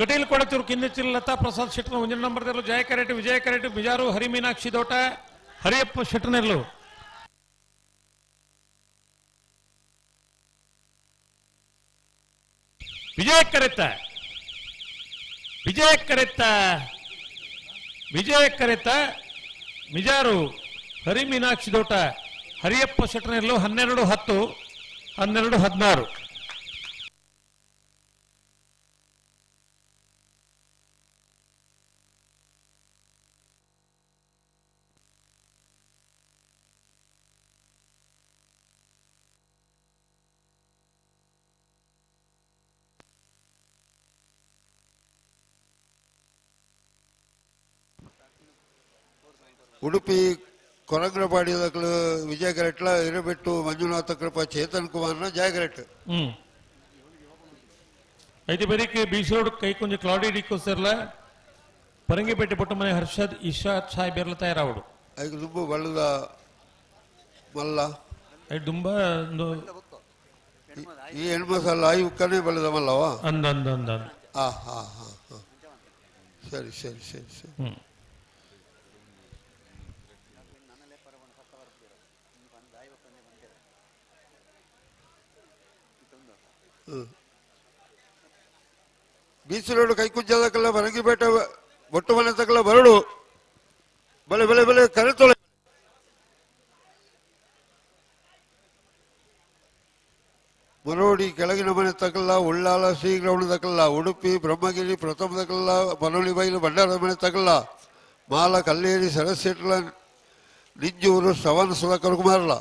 ಕಟೀಲ್ ಕೊಡಚೂರು ಕಿನ್ನಚಿಲ್ ಲತಾ ಪ್ರಸಾದ್ ಶೆಟ್ಟರ್ ಒಂಜನ ನಂಬರ್ ಜಯ ಕರೆಟ್ ವಿಜಯ ಕರೆಟ್ ಬಿಜಾರು ಹರಿ ಮೀನಾಕ್ಷಿ ದೋಟ ಹರಿಯಪ್ಪ ಶೆಟ್ಟರ್ನೆರ್ಲು ವಿಜಯ ಕರೆತ್ತ ವಿಜಯ ಕರೆತ್ತ ವಿಜಯ ಕರೆತ್ತ ಮಿಜಾರು ಹರಿ ಮೀನಾಕ್ಷಿ ದೋಟ ಹರಿಯಪ್ಪ ಶೆಟ್ಟರ್ನೆರ್ಲು 12 10 12 16. ಉಡುಪಿ ಕೊರಂಗ್ರಪಾಡಿ ವಿಜಯ ಕರೆಟ್ಲ ಇರಬೆಟ್ಟು ಮಂಜುನಾಥ ಕೃಪಾ ಚೇತನ್ ಕುಮಾರ್ನ ಜಯ ಕರೆಟ್. ಐತೆ ಬರೀಕೆ ಬೀಚ್ ರೋಡ್ ಕೈಕೊಂಜಿ ಕ್ಲಾಡಿ ಡಿಕೋಸರ್ಲ ಪರಂಗಿಪೇಟೆ ಪೊಟ್ಟಮನೆ ಹರ್ಷದ್ ಇಶಾದ್ ಸಾಹೇಬ್ ತಯಾರಾವಡು. ಐದು ದುಂಬು ಬಳ್ಳದ ಮಲ್ಲ ಐದು ದುಂಬ ಈ ಹೆಣ್ಮಸಲ್ಲ I ಉಕ್ಕನೆ ಬಳ್ಳದ ಮಲ್ಲವ ಅಂದ ಅಂದ ಅಂದ ಹಾ ಹಾ ಹಾ ಹಾ ಸರಿ ಸರಿ ಸರಿ ಸರಿ. ಬೀಚ್ ರೋಡ್ ಕೈಕುಂಜದಕ್ಕೆಲ್ಲ ಬರಂಗಿಪೇಟೆ ಬೊಟ್ಟು ಮನೆ ತಕಲ್ಲ ಬರಡು ಬಲೆ ಬಲೆ ಬಲೆ ಕರೆತೊಳೆ ಮರೋಡಿ ಕೆಳಗಿನ ಮನೆ ತಕಲ್ಲ ಉಳ್ಳಾಲ ಶ್ರೀ ಗ್ರೌಂಡ್ ತಕಲ್ಲ ಉಡುಪಿ ಬ್ರಹ್ಮಗಿರಿ ಪ್ರಥಮ ತಕಲ್ಲ ಬನೋಳಿ ಬೈಲು ಭಂಡಾರದ ಮನೆ ತಕಲ್ಲ ಮಾಲ ಕಲ್ಲೇರಿ ಸರಸ್ಸೆಟ್ಲ ನಿಂಜೂರು ಶ್ರವಣ ಸುಧಾಕರ್ ಕುಮಾರಲ.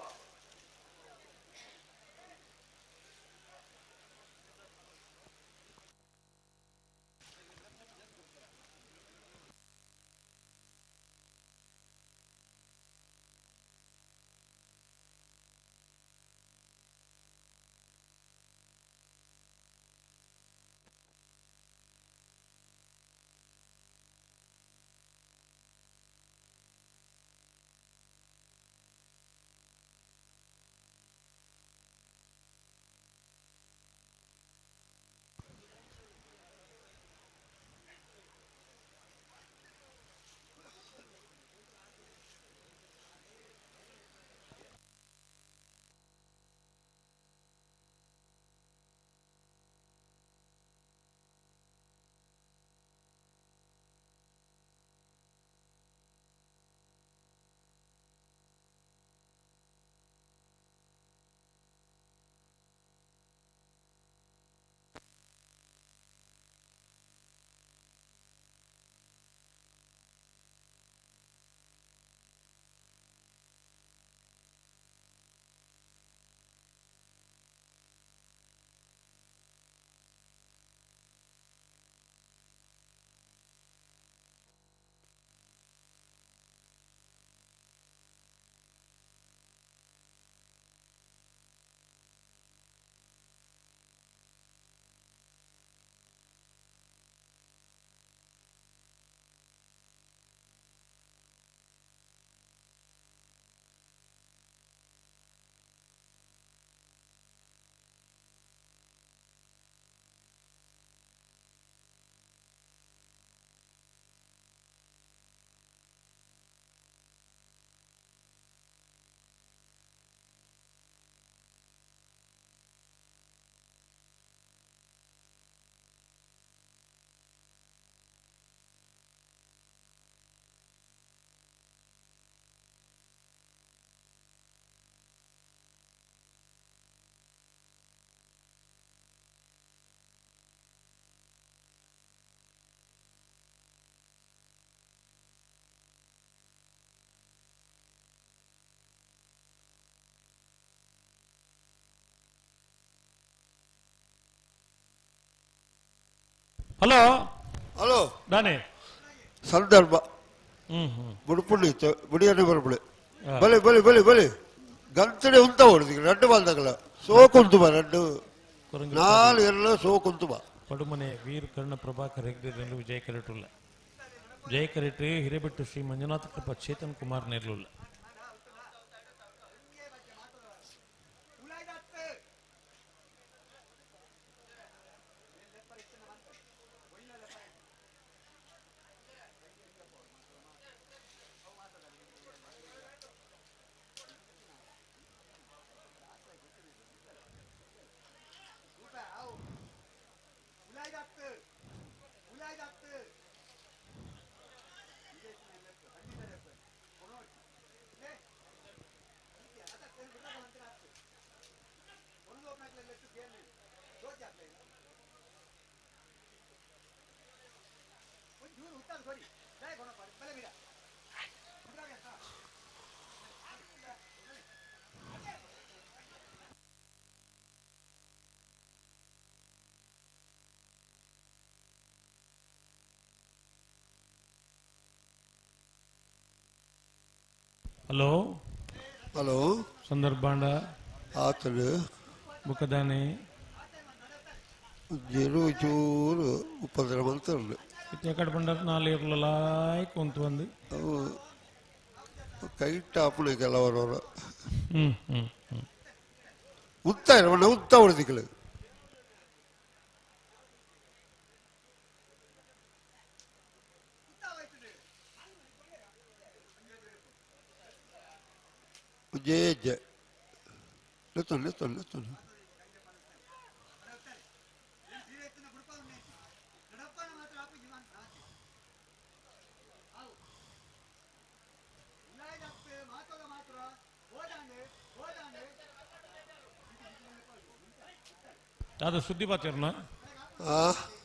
Hello hello ದಾನೆ ಸಂದರ್ಭ ಬುಡುಪುಂಡು ಬುಡಿಯನ್ನೇ ಬರಪುಡೆ ಬಲೆ ಬಲೆ ಬಲೆ ಬಲೆ ಗಂತಡೆ ಉಂತ ಓಡಿದ ರಡ್ಡು ಬಾಲ್ದಾಗಲ ಸೋಕುಂತು ಬಾ ರಡ್ಡು ನಾಲ್ ಎಲ್ಲ ಸೋಕುಂತು ಬಾ. ಪಡುಮನೆ ವೀರ್ ಕರ್ಣ ಪ್ರಭಾಕರ್ ಹೆಗ್ಡೆ ವಿಜಯ ಕರೆಟುಲ್ಲ ಜಯ ಕರೆಟ್ರಿ ಹಿರೇಬೆಟ್ಟು ಶ್ರೀ ಮಂಜುನಾಥ ಕೃಪಾ ಚೇತನ್ ಕುಮಾರ್ ನೇರ್ಲುಲ್ಲ. ಹಲೋ ಹಲೋ ಸಂದರ್ಭಾಂಡ ಆತಡು ಬುಕದಾನೆ ಜೀರು ಚೂರು ಉಪದ್ರ ಮಂತರುಂಡು ಇತ್ತೆ ಬಂಡರ್ ನಾಲ್ ಇರ್ಲಲಾಯ್ ಕುಂತು ಬಂದು ಅವು ಕೈಟ್ ಆಪುಣೆ ಕೆಲವರವರು ಹ್ಮ್ ಹ್ಮ್ ಹ್ಮ್ ಉತ್ತ ಇರವಣ್ಣ ಉತ್ತ ಹೊಡೆದಿಕ್ಕಲು ಜಯ ಜಯ ಲೆತ್ತೊಂಡು ಲೆತ್ತೊಂಡು ಲೆತ್ತೊಂಡು ಅದು ಸುದ್ದಿ ಪಾತಿರ್ನ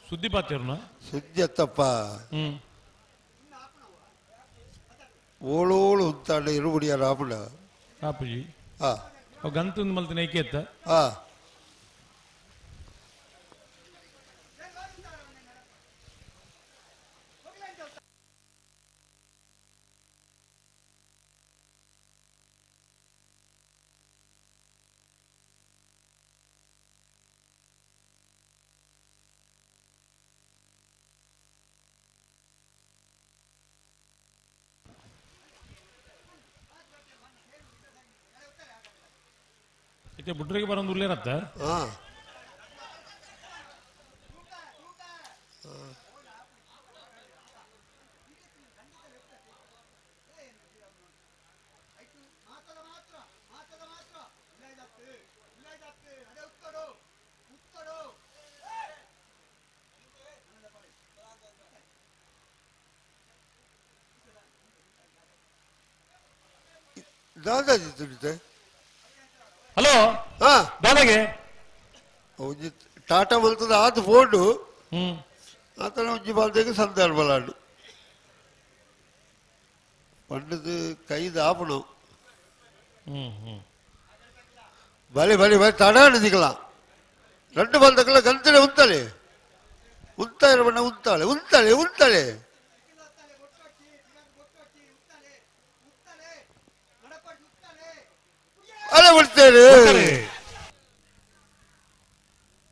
ಸುದ್ದಿ ಪಾತಿರ್ನ ಸುದ್ದಿ ಅತ್ತಪ್ಪ ಓಳೋಳು ಉಂತಾಂಡ ಇರುಬುಡಿಯ ರಾಪುಣ ಕಾಪುಜಿ ಆ ಗಂತುಂದು ಮಲ್ತಿನ ಏಕೆ ಎತ್ತ ಆ ಇತ್ತೆ ಬುಡ್ರಿಗೆ ಬರೋದು ಉಲ್ಲೇರತ್ತ ದಾದಾಜಿ ತುಳಿತೆ ಹಲೋ ದಾದಾಗೆ ಒಂಜಿ ಟಾಟಾ ಬಲ್ತದ ಆತ ಫೋಟು ಆತನ ಒಂಜಿ ಬಾಲ್ದೆಗೆ ಸಂದರ್ಭಲಾಡು ಪಂಡದು ಕೈದು ಆಪಣು ಬಲೆ ಬಲೆ ಬಲೆ ತಡಾಡಿದಿಕಲ ரெண்டு பால்தக்கல கந்தல உந்தாளே உந்தாயிரம் பண்ண உந்தாளே உந்தாளே உந்தாளே ಅಲೆ ಬಿಡ್ತೇನೆ.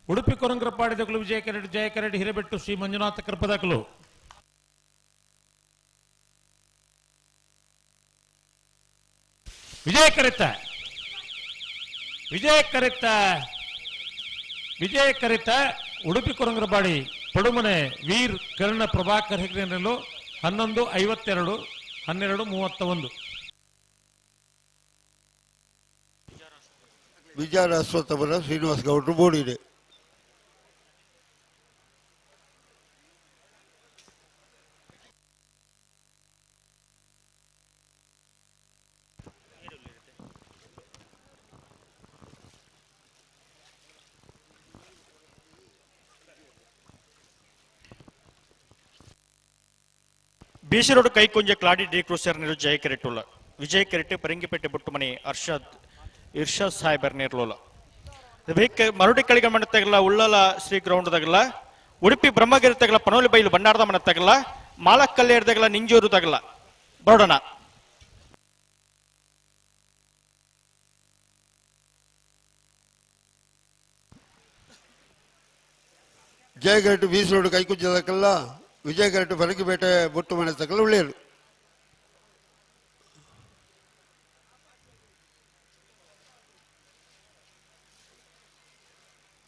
ಉಡುಪಿ ಕೊರಂಗ್ರಪಾಡಿದಕಲು ವಿಜಯ ಕರಡಿ ಜಯ ಕರಡಿ ಹಿರೇಬೆಟ್ಟು ಶ್ರೀ ಮಂಜುನಾಥ ಕೃಪದಕಲು ವಿಜಯ ಕರೆತ ವಿಜಯ ಕರೆತ ವಿಜಯ ಕರೆತ ಉಡುಪಿ ಕೊರಂಗ್ರಪಾಡಿ ಪಡುಮನೆ ವೀರ್ ಕರ್ಣ ಪ್ರಭಾಕರ್ ಹೆಗ್ಡೆನಲ್ಲೂ 11:52 12:31. ವಿಚಾರ ಅಶ್ವತ್ಥಪುರ ಶ್ರೀನಿವಾಸ ಗೌಡರು ಬೋಡಿದೆ. ಬಿಸಿ ರೋಡ್ ಕೈಕುಂಜ ಕ್ಲಾಡಿ ಡಿ ಕ್ರೂಸರ್ ನೀರು ಜಯ ಕೆರೆಟುಲ್ಲ ವಿಜಯ್ ಕೆರೆಟು ಪರಂಗಿಪೇಟೆ ಬೊಟ್ಟುಮನಿ ಅರ್ಷದ್ ಇರ್ಷಾದ್ ಸಾಹೇಬರ್ ನೀರ್ಲೋಲ ಮರುಡಿ ಕಳಿಗ ಮಂಡತ್ತಾಗಲ್ಲ ಉಳ್ಳಲ ಶ್ರೀ ಗ್ರೌಂಡ್ದಾಗಲ್ಲ ಉಡುಪಿ ಬ್ರಹ್ಮಗಿರಿ ತಗಲ ಪನೋಲಿ ಬೈಲು ಭಂಡಾರದ ಮನೆ ತಗಲ ಮಾಲಕ್ಕಲ್ಲೇರ್ ತಗಲ ನಿಂಜೂರು ತಗಲ ಬರೋಣ. ಜಯಗರಟು ಬೀಸರೋಡು ಕೈಕುಂಜದಕ್ಕಲ್ಲ ವಿಜಯಗರಟು ಬರಗಿಪೇಟೆ ಬೊಟ್ಟು ಮನೆ ತಕ್ಕಲ್ಲ ಒಳ್ಳೆಯದು.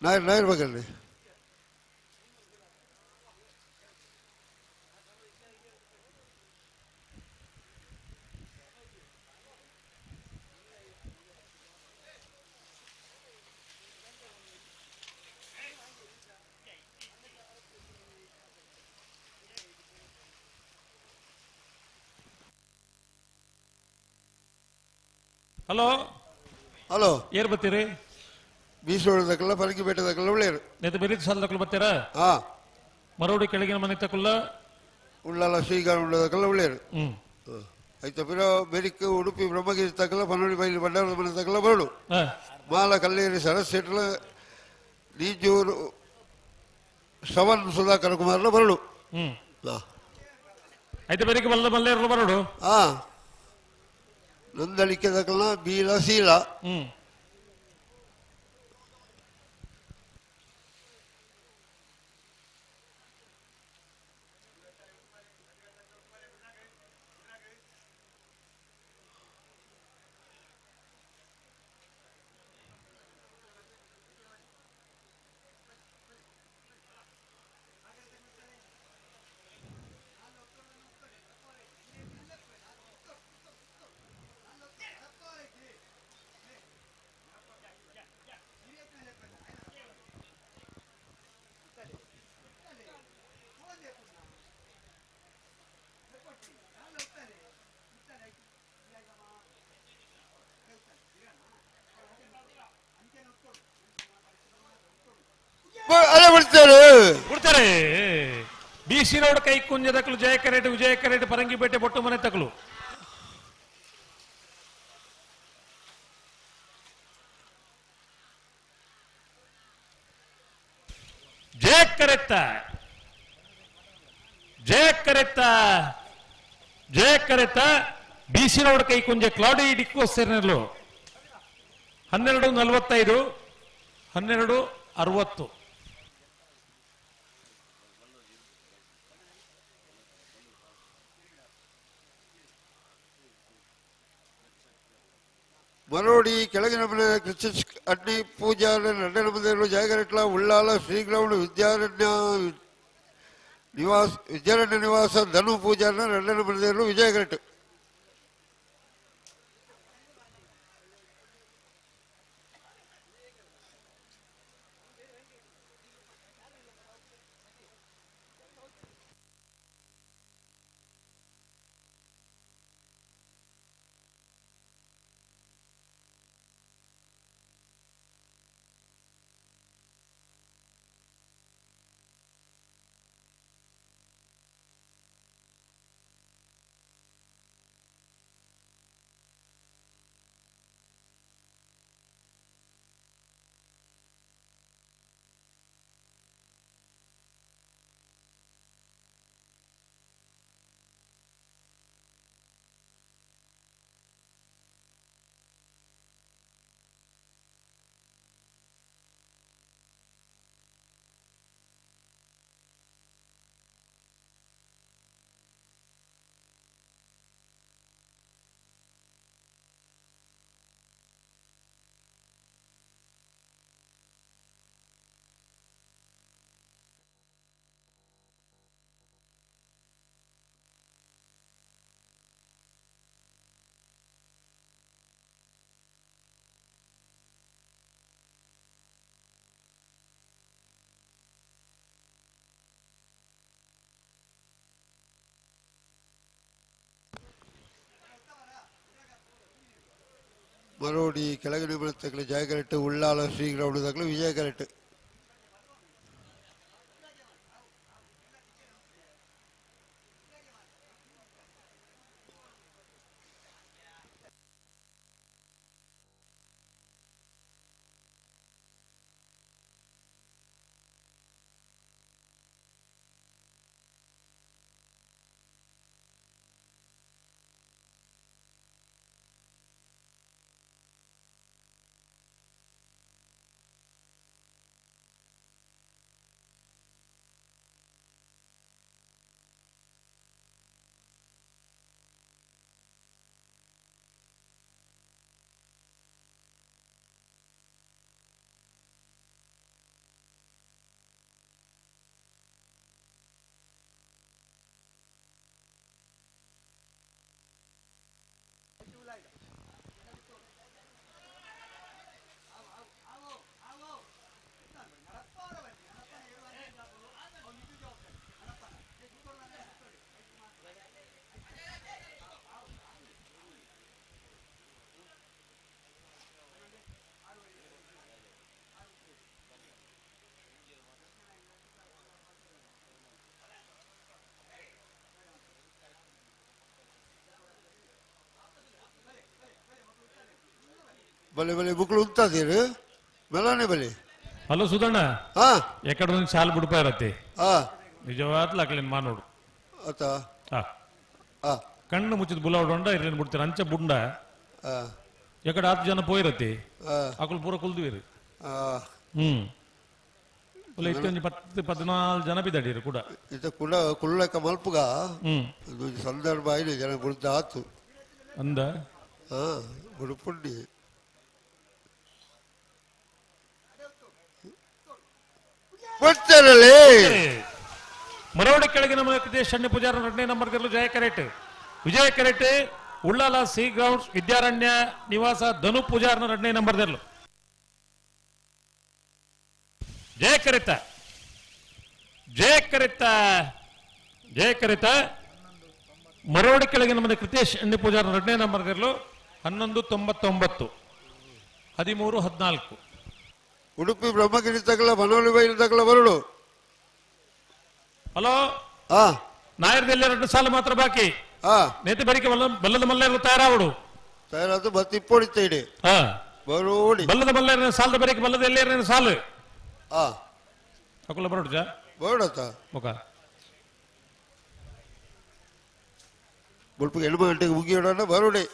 ನಾಯರ್ ನಾಯರ್ ಬಗ್ಗಲ್ಲಿ ಹಲೋ ಹಲೋ ಏರ್ ಬತ್ತೀರಿ? ಬೀಸೋಡದಕ್ಕಲ್ಲ ಪರಕಿಪೇಟೆದಕ್ಕಲ್ಲ ಒಳ್ಳೆಯರು. ನೆತ್ತ ಬೇರೆ ಸಾಲದಕ್ಕಲ್ಲ ಬತ್ತೀರಾ? ಹಾ. ಮರೋಡಿ ಕೆಳಗಿನ ಮನೆ ತಕ್ಕಲ್ಲ ಉಳ್ಳಾಲ ಶ್ರೀಗಾರ ಉಳ್ಳದಕ್ಕಲ್ಲ ಒಳ್ಳೆಯರು. ಆಯ್ತು ಪಿರ ಬೆರಿಕ್ ಉಡುಪಿ ಬ್ರಹ್ಮಗಿರಿ ತಕ್ಕಲ್ಲ ಪನೋಡಿ ಬೈಲು ಭಂಡಾರದ ಮನೆ ತಕ್ಕಲ್ಲ ಬರಡು ಮಾಲ ಕಲ್ಲೇರಿ ಸರಸ್ ಸೆಟ್ಲ ನೀಜೂರು ಶ್ರವಣ್ ಸುಧಾಕರ್ ಕುಮಾರ್ಲ ಬರಡು. ಆಯ್ತು ಬೆರಿಕ್ ಬಲ್ಲ ಮಲ್ಲೇರ್ಲ ಬರಡು. ಹಾ ನಂದಳಿಕೆ ತಕ್ಕಲ್ಲ ಬೀಲ ಶೀಲ. ಅದೇ ಬಿಡ್ತಾರೆ ಬಿಡ್ತಾರೆ. ಬಿ ಸಿ ರೋಡ್ ಕೈ ಕುಂಜದಕ್ಕಲು ಜಯಕರೇಟ್ ವಿಜಯಕರೇಟ್ ಪರಂಗಿಪೇಟೆ ಬೊಟ್ಟು ಮನೆ ತಕಲು. ಜಯಕರೆತ್ತ ಜಯಕರೆತ್ತ ಜಯಕರೆತ್ತ ಬಿ ಸಿ ರೋಡ್ ಕೈ ಕುಂಜ ಕ್ಲಾಡಿ ಡಿಕ್ಕೋಸ್ 12:45 12:60. ಮರೋಡಿ ಕೆಳಗಿನ ಮನೆ ಕೃಷಿ ಅಡ್ಡಿ ಪೂಜಾರ ನಡ್ಡನ ಮನೆಯವರು ಜಯಗರಟ್ಲ ಉಳ್ಳಾಲ ಶ್ರೀಗ್ರೌಂಡ್ ವಿದ್ಯಾರಣ್ಯ ನಿವಾಸ ವಿದ್ಯಾರಣ್ಯ ನಿವಾಸ ಧನು ಪೂಜಾರನ ನಡ್ಡನ ಮನೆಯವರು ವಿಜಯಗರಟ್. ಮರೋಡಿ ಕೆಳಗಿನ ಮನೆ ತಕ್ಕಲು ಜಯಗರಟ್ಟು ಉಳ್ಳಾಲ ಶ್ರೀ ಗ್ರೌಂಡ್ ತಕ್ಕಲು ವಿಜಯಗರಟ್ಟು. ಬಲೆ ಬಲೆ ಬುಕ್ಳು ಉಂತಾದೀರು ಮೆಲಾನೆ ಬಲೆ. ಹಲೋ ಸುಧಣ್ಣ, ಹಾ ಎಕಡೆ ಒಂದು ಸಾಲು ಬಿಡ್ಪಾ ಇರತ್ತೆ. ಹಾ ನಿಜವಾದ್ಲ ಅಕ್ಲೇನ್ ಮಾನೋಡು ಆತ. ಹಾ ಕಣ್ಣು ಮುಚ್ಚಿದ ಬುಲ ಹೊಂಡ ಇರ್ಲೇನ್ ಬಿಡ್ತೀರ ಅಂಚ ಬುಂಡ ಎಕಡೆ 10 ಜನ ಪೋಯಿರತ್ತೆ ಅಕುಲು ಪೂರ ಕುಲ್ದುವಿರು. ಇತ್ತೊಂಜಿ 10 14 ಜನ ಬಿದ್ದಡಿರು ಕೂಡ ಇತ್ತ ಕುಲ ಕುಳ್ಳಕ ಮಲ್ಪುಗ ಸಂದರ್ಭ ಆಯ್ತು ಜನ ಬುಡ್ದ ಆತು ಅಂದ ಬುಡುಪುಂಡಿ ಮರವಡಿ ಕೆಳಗಿನ ಶಣ್ಯ ಪೂಜಾರ 2ನೇ ನಂಬರ್ ಜಯ ಕರೆಟ್ ವಿಜಯ ಕರೆಟ್ ಉಳ್ಳಾಲ ಸಿ ಗ್ರೌಂಡ್ಸ್ ವಿದ್ಯಾರಣ್ಯ ನಿವಾಸ ಧನು ಪೂಜಾರನ 2ನೇ ನಂಬರ್ ಜಯ ಕರಿತ ಜಯ ಕರಿತ ಜಯ ಕರಿತ ಮರವಡಿ ಕೆಳಗಿನ ಮನೆ ಕೃತೇಶ್ ಎಣ್ಣೆ ಪೂಜಾರ 2ನೇ ನಂಬರ್ 11:99 13:14. ಉಡುಪಿ ಬ್ರಹ್ಮಗಿರಿ ತಗಲ ಮನೋಲಿ ಬೈಲು ತಗಲ ಬರಡು. ಹಲೋ ನಾಯರದಲ್ಲಿ 2 ಸಾಲ ಮಾತ್ರ ಬಾಕಿ. ನೇತಿ ಬರಿಕೆ ಬಲ್ಲದ ಮಲ್ಲೇರು ತಯಾರಾವಡು ತಯಾರಾದ ಬತ್ತಿ ಇಪ್ಪೊಡಿತ ಇಡಿ ಬರೋಡಿ ಬಲ್ಲದ ಮಲ್ಲೇರ ಸಾಲದ ಬರಿಕೆ ಬಲ್ಲದ ಎಲ್ಲೇರ ಸಾಲು ಅಕುಲ ಬರೋಡು ಜಾ ಬರೋಡತ್ತ ಮುಖ ಬುಲ್ಪಿಗೆ 7 ಗಂಟೆಗೆ ಮುಗಿಯೋಣ ಬರೋಡಿ.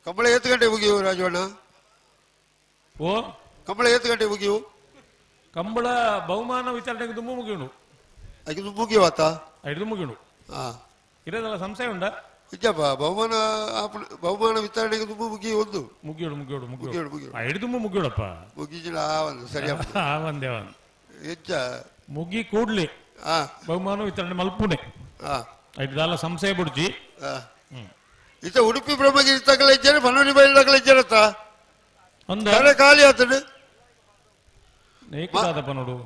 ಕಂಬಳ 8 ಗಂಟೆ ಮುಗಿಯು ರಾಜವಣ್ಣ. ಓ ಕಂಬಳ 8 ಗಂಟೆ ಮುಗಿಯು. ಕಂಬಳ ಬಹುಮಾನ ವಿತರಣೆಗೆ ದುಂಬು ಮುಗಿಯುಣು. ಅದಕ್ಕೆ ಮುಗಿಯುವಾತ ಐದು ಮುಗಿಯುಣು. ಇರೋದಲ್ಲ ಸಂಶಯ ಉಂಡ ಇಜ್ಜಪ್ಪ ಬಹುಮಾನ ಬಹುಮಾನ ವಿತರಣೆಗೆ ದುಂಬು ಮುಗಿಯು ಒಂದು ಮುಗಿಯೋಡು ಮುಗಿಯೋಡು ಮುಗಿಯೋಡು ಮುಗಿಯೋಡು ಐದು ದುಂಬು ಮುಗಿಯೋಡಪ್ಪ ಮುಗಿಜಿಲ್ಲ ಒಂದು ಸರಿಯಪ್ಪ ಒಂದೇ ಒಂದು ಹೆಚ್ಚ ಮುಗಿ ಕೂಡ್ಲಿ ಬಹುಮಾನ ವಿತರಣೆ ಮಲ್ಪುಣೆ ಐದಲ್ಲ ಸಂಶಯ ಬುಡ್ಜಿ. ಇತ್ತ ಉಡುಪಿ ಬ್ರಹ್ಮಗಿರಿ ತಗಲ ಇದ್ದಾರೆ ಮನೋನಿ ಬೈಲು ತಗಲ ಇದ್ದಾರತ್ತ ಒಂದು ಖಾಲಿ ಆತಡು ನೋಡು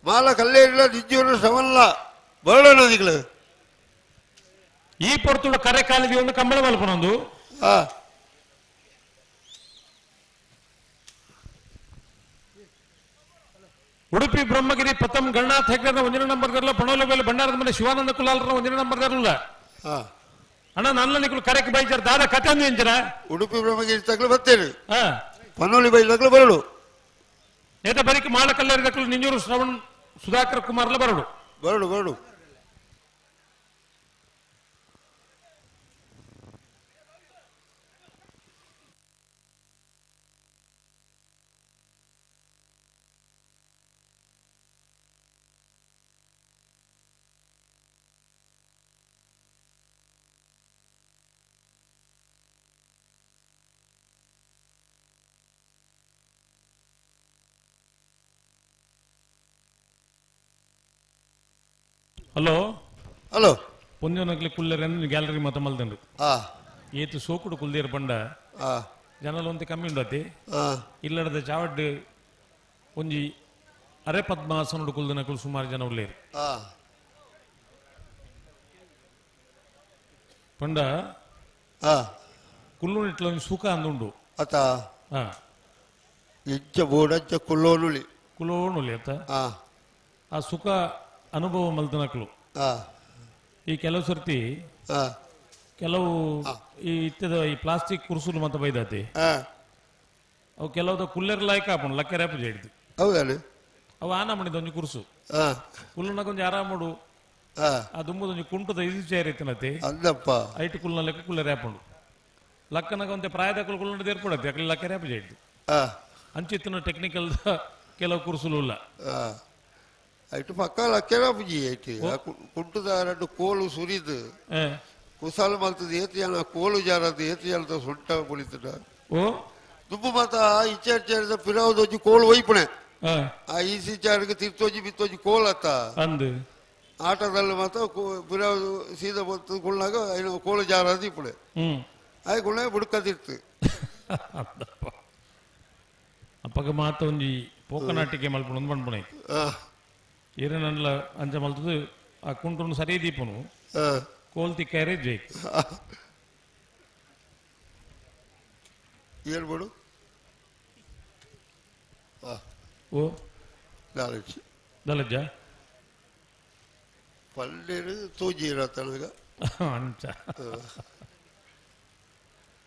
ಮಾಲ ಕಲ್ಲೇ ಇಲ್ಲ ನಿಜ್ಜೂರು ಶ್ರವಣ್ಲ ಬರಡ ನದಿಗಳು ಈ ಪೊರ್ತುಡು ಕರೆ ಕಾಲಿಗೆ ಒಂದು ಕಂಬಳ ಮಲ್ಪನೊಂದು. ಉಡುಪಿ ಬ್ರಹ್ಮಗಿರಿ ಪ್ರಥಮ್ ಗಣನಾಥ್ ಹೆಗ್ಗಡೆನ 1ನೇ ನಂಬರ್ ಗರ್ಲ ಪಣೋಲ ಮೇಲೆ ಭಂಡಾರದ ಮನೆ ಶಿವಾನಂದ ಕುಲಾಲರ 1ನೇ ನಂಬರ್ ಗರ್ಲ ಅಣ್ಣ ನನ್ನ ನಿಕುಲು ಕರೆಕ್ ಬೈಜಾರ ದಾದ ಕತೆ ಅಂದು ಎಂಜರ ಉಡುಪಿ ಬ್ರಹ್ಮಗಿರಿ ತಗಲು ಬರ್ತೇನೆ ಪನೋಲಿ ಬೈಲು ತಗಲು ಬರಡು ನೇತ ಬರಿಕೆ ಮಾಳ ಕಲ್ಲೇರಿ ತಗಲು ನಿಂಜೂರು ಶ್ರವಣ್ ಸುಧಾಕರ್ ಕುಮಾರ್ಲ ಬರಡು ಬರಡು ಬರಡು. ಹಲೋ ಹಲೋ ಪೊಂಜೋನಗ್ಲಿ ಕುಲ್ಲೆರೆಂದು ಗ್ಯಾಲರಿ ಮಾತ ಮಲ್ದಂಡು ಏತು ಸೋಕುಡು ಕುಲ್ದೇರ್ ಪಂಡ ಜನಲ ಒಂತೆ ಕಮ್ಮಿ ಉಂಡತಿ ಇಲ್ಲಡದ ಚಾವಡ್ ಒಂಜಿ ಅರೆ ಪದ್ಮಾಸನುಡು ಕುಲ್ದನಕುಲು ಸುಮಾರು ಜನ ಉಲ್ಲೇರು ಪಂಡ ಕುಲ್ಲು ಒಂಜಿ ಸುಖ ಅಂದುಂಡು ಅತ ಇಜ್ಜ ಬೋಡಜ್ಜ ಕುಲ್ಲೋನುಲಿ ಕುಲ್ಲೋನುಲಿ ಅತ್ತ ಆ ಸುಖ ಅನುಭವ ಮಲ್ತನಕ್ಲು. ಈ ಕೆಲವು ಸರ್ತಿ ಕೆಲವು ಈ ಇತ್ತದ ಈ ಪ್ಲಾಸ್ಟಿಕ್ ಕುರ್ಸುಲು ಮತ್ತೆ ಬೈದಾತಿ ಅವು ಕೆಲವುದ ಕುಲ್ಲೆರ್ ಲಾಯ್ಕ ಆಪುಂಡು ಲಕ್ಕೆ ರ್ಯಾಪು ಜೈಡ್ದು. ಹೌದಲ್ಲ ಅವು ಆನ ಮಾಡಿದ ಒಂಜಿ ಕುರ್ಸು ಕುಲ್ಲುನಗ ಒಂಜಿ ಆರಾಮುಡು ಆ ದುಂಬುದೊಂಜಿ ಕುಂಟದ ಇದು ಚೇರ್ ಇತ್ತಿನತಿ ಅಂದಪ್ಪ ಐಟು ಕುಲ್ಲ ಲೆಕ್ಕ ಕುಲ್ಲೆರ್ ಆಪುಂಡು ಲಕ್ಕನಗ ಒಂತೆ ಪ್ರಾಯದ ಕುಲ್ಲುಂಡ ದೇರ್ಪಡತಿ ಅಕ್ಲೆ ಲಕ್ಕೆ ರ್ಯಾಪು ಜೈಡ್ದು ಅಂಚಿತ್ತಿನ ಟೆಕ್ನಿಕಲ್ ಕೆಲವು ಕುರ್ಸುಲು ಇಲ್ಲ ಐಟು ಪಕ್ಕ ಲಕ್ಕೆರ ಪುಜಿ ಐಟಿ ಕುಂಟುದ ಎರಡು ಕೋಲು ಸುರಿದು ಕುಸಾಲು ಮಲ್ತದ ಏತು ಜನ ಕೋಲು ಜಾರದು ಏತು ಜನದ ಸೊಂಟ ಕುಳಿತದ ಓ ದುಂಬು ಮಾತ ಇಚ್ಚಾರ್ ಇಚ್ಚಾರದ ಪಿರಾವದೊಂಜಿ ಕೋಲು ಒಯ್ಪಣೆ ಆ ಈಸಿ ಚಾರ್ಗೆ ತಿರ್ತೋಜಿ ಬಿತ್ತೋಜಿ ಕೋಲು ಅತ್ತ ಅಂದು ಆಟದಲ್ಲಿ ಮಾತ್ರ ಪಿರಾವದು ಸೀದಾ ಬಂತು ಕುಳ್ಳಾಗ ಐನು ಕೋಲು ಜಾರದು ಇಪ್ಪಣೆ ಆಯ್ ಕುಳ್ಳ ಬುಡ್ಕ ತಿರ್ತು ಅಪ್ಪಗ ಮಾತ ಒಂಜಿ ಪೋಕನಾಟಿಕೆ ಮಲ್ಪುಣ ಒಂದು ಪಣ್ಪುಣೆ ಏರನಲ್ಲ ಅಂಚ ಮಲ್ತದು ಆ ಕುಂಟುನು ಸರಿ ದೀಪನು ಕೋಲ್ ತಿಕ್ಕಾರೆ ಜೈಕ್ ಹೇಳ್ಬಿಡು ಓ ದಾಲಜ್ ದಾಲಜ್ಜ ಪಲ್ಲೇರು ತೂಜಿ ಇರತ್ತನಗ ಅಂಚ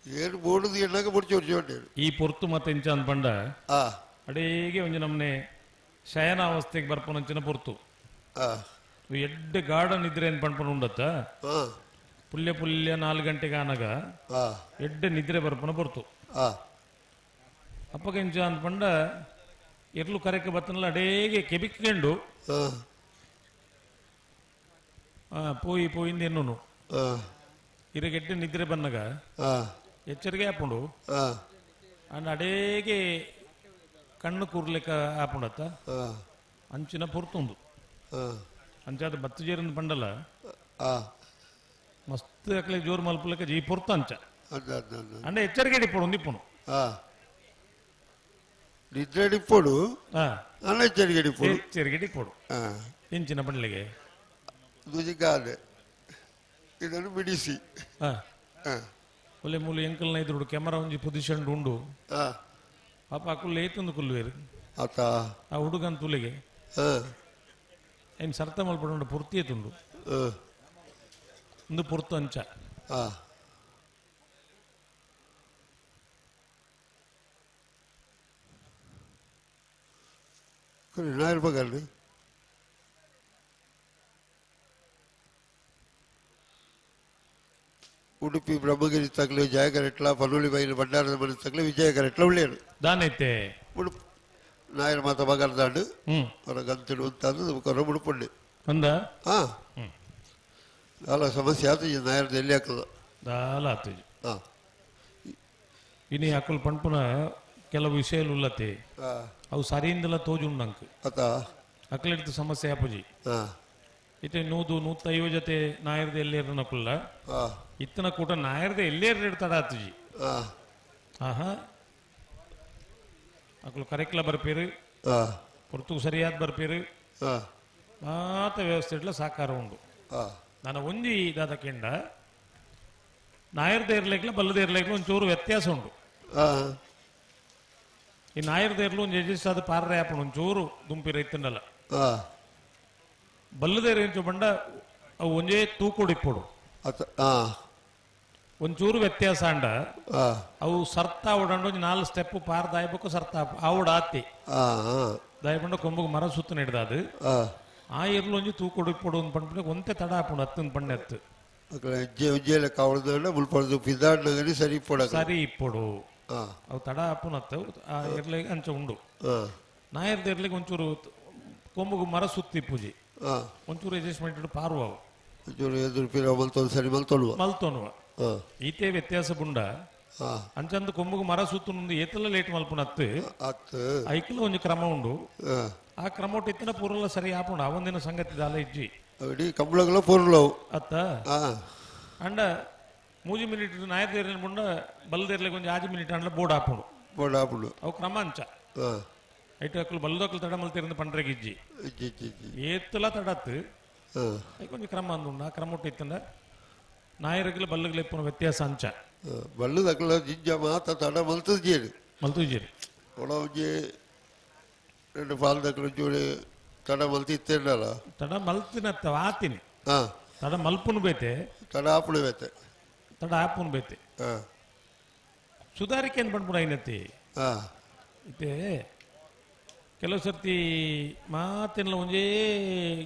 ಏನು ಬೋಡುದು ಎಣ್ಣಾಗ ಮುಡ್ಚಿ ಹೊಡ್ಚಿ. ಈ ಪೊರ್ತು ಮತ್ತೆ ಇಂಚ ಅಂದ್ಪಂಡ ಅಡೇಗೆ ಒಂಜಿ ನಮ್ನೆ ಶಯನಾವಸ್ಥೆಗೆ ಬರ್ಪನಂಚಿನ ಪೊರ್ತು. ಎಡ್ಡೆ ಗಾರ್ಡನ್ ಇದ್ರೆ ಏನ್ ಪಣ್ಪನ ಉಂಡತ್ತ ಪುಲ್ಯ ಪುಲ್ಯ 4 ಗಂಟೆಗೆ ಆನಾಗ ಎಡ್ಡೆ ನಿದ್ರೆ ಬರ್ಪನ ಪೊರ್ತು. ಅಪ್ಪಗ ಇಂಚ ಅಂದ್ಪಂಡ ಎರ್ಲು ಕರೆಕ್ಕೆ ಬತ್ತನಲ್ಲ ಅಡೇಗೆ ಕೆಬಿಕ್ಕೊಂಡು ಪೋಯಿ ಪೋಯಿಂದ ಎನ್ನುನು ಇರಗೆಡ್ಡೆ ನಿದ್ರೆ ಬನ್ನಗ ಎಚ್ಚರಿಕೆ ಆಪುಂಡು. ಅಂಡ್ ಅಡೇಗೆ ಕಣ್ಣು ಕೂರ್ಲಿಕ್ಕ ಆಪುಂಡತ್ತ ಅಂಚಿನ ಪೊರ್ತುಂಡು. ಅಂಚಾದ ಬತ್ತು ಜೇರಿಂದ ಪಂಡಲ ಮಸ್ತ್ ಅಕ್ಲೆ ಜೋರು ಮಲ್ಪುಲಕ ಈ ಪೊರ್ತು ಅಂಚ ಅಂಡ ಎಚ್ಚರಿಕೆ ಇಪ್ಪುಡು ಒಂದಿಪ್ಪುನು ನಿದ್ರೆ ಇಪ್ಪುಡು ಎಚ್ಚರಿಕೆ ಇಪ್ಪುಡು ಎಚ್ಚರಿಕೆ ಇಪ್ಪುಡು ಇಂಚಿನ ಪಂಡ್ಲಿಗೆ ದುಜಿಗಾದೆ ಇದನ್ನು ಬಿಡಿಸಿ. ಒಳ್ಳೆ ಮೂಲ ಎಂಕಲ್ನ ಇದ್ರು ಕ್ಯಾಮರಾ ಒಂಜಿ ಪೊಸಿಷನ್ ಉಂಡು. ಪಾಪ ಅಕುಲ್ ಏತೊಂದು ಕುಲ್ಲುವೇರು ಆತ ಆ ಹುಡುಗನ್ ತುಲಿಗೆ ಏನ್ ಸರ್ತ ಮಲ್ಪಡ ಪೂರ್ತಿ ಏತುಂಡು ಒಂದು ಪೊರ್ತು ಅಂಚ. ನಾಯಿರ್ಬೇಕಲ್ರಿ ಉಡುಪಿ ಬ್ರಹ್ಮಗಿರಿ ತಗಲು ಜಯಕರೆಟ್ಲ ಪಲ್ಲುಳಿ ಬೈಲು ಭಂಡಾರದ ಮನೆ ತಗಲು ವಿಜಯಕರೆಟ್ಲ ಉಳ್ಳೇರು ದಾನೈತೆ ಉಡುಪು ನಾಯರ ಮಾತ ಬಗರ್ದಾಂಡು ಅವರ ಗಂತಡು ಅಂತಂದು ಕೊರ ಉಡುಪುಂಡು ಅಂದ ಹಾಂ ದಾಲ ಸಮಸ್ಯೆ ಆತು ನಾಯರ್ದ ಎಲ್ಲಿ ಹಾಕದ ದಾಲ ಆತು. ಹಾಂ ಇನಿ ಅಕುಲ್ ಪಣ್ಪುನ ಕೆಲವು ವಿಷಯలు ಉಲ್ಲತೆ ಅವು ಸರಿಯಿಂದಲ ತೋಜುಂಡಂಕ್ ಅತ ಅಕ್ಲೆಡ್ದು ಸಮಸ್ಯೆ ಆಪುಜಿ. ಇತ್ತೆ 100 150 ಜೊತೆ ನಾಯರ್ದ ಎಲ್ಲೇರನಕುಲ್ಲ ಇತ್ತನ ಕೂಟ ನಾಯರ್ದ ಎಲ್ಲೇರ್ ಇಡ್ತಾಡ ಆತುಜಿ. ಆಹಾ ಅಕುಲು ಕರೆಕ್ಲ ಬರ್ಪೇರು ಪೊರ್ತುಗು ಸರಿಯಾದ ಬರ್ಪೇರು ಮಾತ ವ್ಯವಸ್ಥೆ ಇಡ್ಲ ಸಾಕಾರ ಉಂಡು. ನಾನು ಒಂಜಿ ದಾದ ಕೆಂಡ ನಾಯರ್ದ ಇರ್ಲಿಕ್ಲ ಬಲ್ಲದ ಇರ್ಲಿಕ್ಲ ಒಂಚೂರು ವ್ಯತ್ಯಾಸ ಉಂಡು. ಈ ನಾಯರ್ದ ಇರ್ಲು ಒಂಜಿ ಎಜಿಸ್ಟ್ ಅದು ಪಾರ್ರೆ ಆಪುಂಡು ಒಂಚೂರು ದುಂಪಿರ ಇತ್ತಂಡಲ್ಲ. ಬಲ್ಲದೇರು ಎಂಚು ಬಂಡ ಅವು ಒಂಜೇ ತೂಕೊಡಿಪ್ಪುಡು ಒಂಚೂರು ವ್ಯತ್ಯಾಸ ಅಂಡ ಅವು ಸರ್ತ ಓಡಂಡು ಒಂಜಿ 4 ಸ್ಟೆಪ್ ಪಾರ್ ದಾಯಬೇಕು ಸರ್ತ ಆವುಡ ಆತಿ ದಾಯಬಂಡ ಕೊಂಬುಗ್ ಮರ ಸುತ್ತ ಹಿಡ್ದ ಅದು ಆ ಇರ್ಲು ಒಂಜಿ ತೂಕೊಡಿಪ್ಪುಡು ಒಂದು ಪಂಡ ಒಂತೆ ತಡ ಆಪುಂಡು ಹತ್ತೊಂದು ಪಣ್ಣೆ ಹತ್ತು ಸರಿ ಸರಿ ಇಪ್ಪುಡು ಅವು ತಡ ಆಪುನತ್ತು ಆ ಇರ್ಲಿಗೆ ಅಂಚ ಉಂಡು. ನಾಯರ್ದ ಇರ್ಲಿಗೆ ಒಂಚೂರು ಕೊಂಬುಗು ಮರ ಸುತ್ತಿ ಪೂಜೆ ಒಂಚೂರು ಅಡ್ಜಸ್ಟ್ಮೆಂಟ್ ಪಾರುವ ಸರಿ ಮಲ್ತೋನುವ ಈತೆ ವ್ಯತ್ಯಾಸ ಬುಂಡ ಅಂಚಂದು ಕೊಂಬುಗು ಮರ ಸುತ್ತು ಏತಲ್ಲ ಲೇಟ್ ಮಲ್ಪುನತ್ತು ಐಕಲ ಒಂಜಿ ಕ್ರಮ ಉಂಡು. ಆ ಕ್ರಮ ಇತ್ತಿನ ಪೂರ್ವಲ್ಲ ಸರಿ ಆಪುಂಡು ಆ ಒಂದಿನ ಸಂಗತಿ ದಾಲ ಇಜ್ಜಿ ಕಂಬಳಗಳ ಪೂರ್ಲವು ಅತ್ತ ಅಂಡ 3 ಮಿನಿಟ್ ನಾಯರ್ದೇರ್ಲಿನ ಬುಂಡ ಬಲ್ಲದೇರ್ಲಿಗೆ ಒಂಜಿ 5 ಮಿನಿಟ್ ಅಂಡ್ಲ ಬೋರ್ಡ್ ಆಪುಂಡು ಬೋರ್ಡ್ ಆಪುಂಡು ಅವು ಕ್ರಮ ಅಂಚ ಐಟು ಅಕ್ಲು ಬಲ್ಲದಕ್ಲು ತಡ ಮಲ್ತಿರಂದು ಪಂಡ್ರೆಗೆ ಇಜ್ಜಿ ಏತ್ತಲ ತಡತ್ತು కొంచెం ಕ್ರಮ ಅಂದುಂಡು. ಆ ಕ್ರಮ ಇತ್ತಂಡ ನಾಯರ್ಗಿಲ ಬಲ್ಲುಗಳ ಇಪ್ಪುನ ವ್ಯತ್ಯಾಸ ಅಂಚ ಬಲ್ಲದಕ್ಲ ಜಿಂಜ ಮಾತ ತಡ ಮಲ್ತುಜೇರು ಮಲ್ತುಜೇರು ಒಳ ಒಂಜಿ 2 ಪಾಲ್ದಕ್ಲು ಒಂಚೂರು ತಡ ಮಲ್ತಿ ಇತ್ತೇನಲ್ಲ ತಡ ಮಲ್ತಿನತ್ತ ಆತಿನಿ ತಡ ಮಲ್ಪುನು ಬೇತೆ ತಡ ಆಪುನು ಬೇತೆ ತಡ ಆಪುನು ಬೇತೆ ಸುಧಾರಿಕೆ ಏನು ಪಂಡ್ಪುಣ ಐನತಿ ಇತ್ತೆ ಕೆಲವು ಸರ್ತಿ ಮಾತಿನ ಒಂಜೇ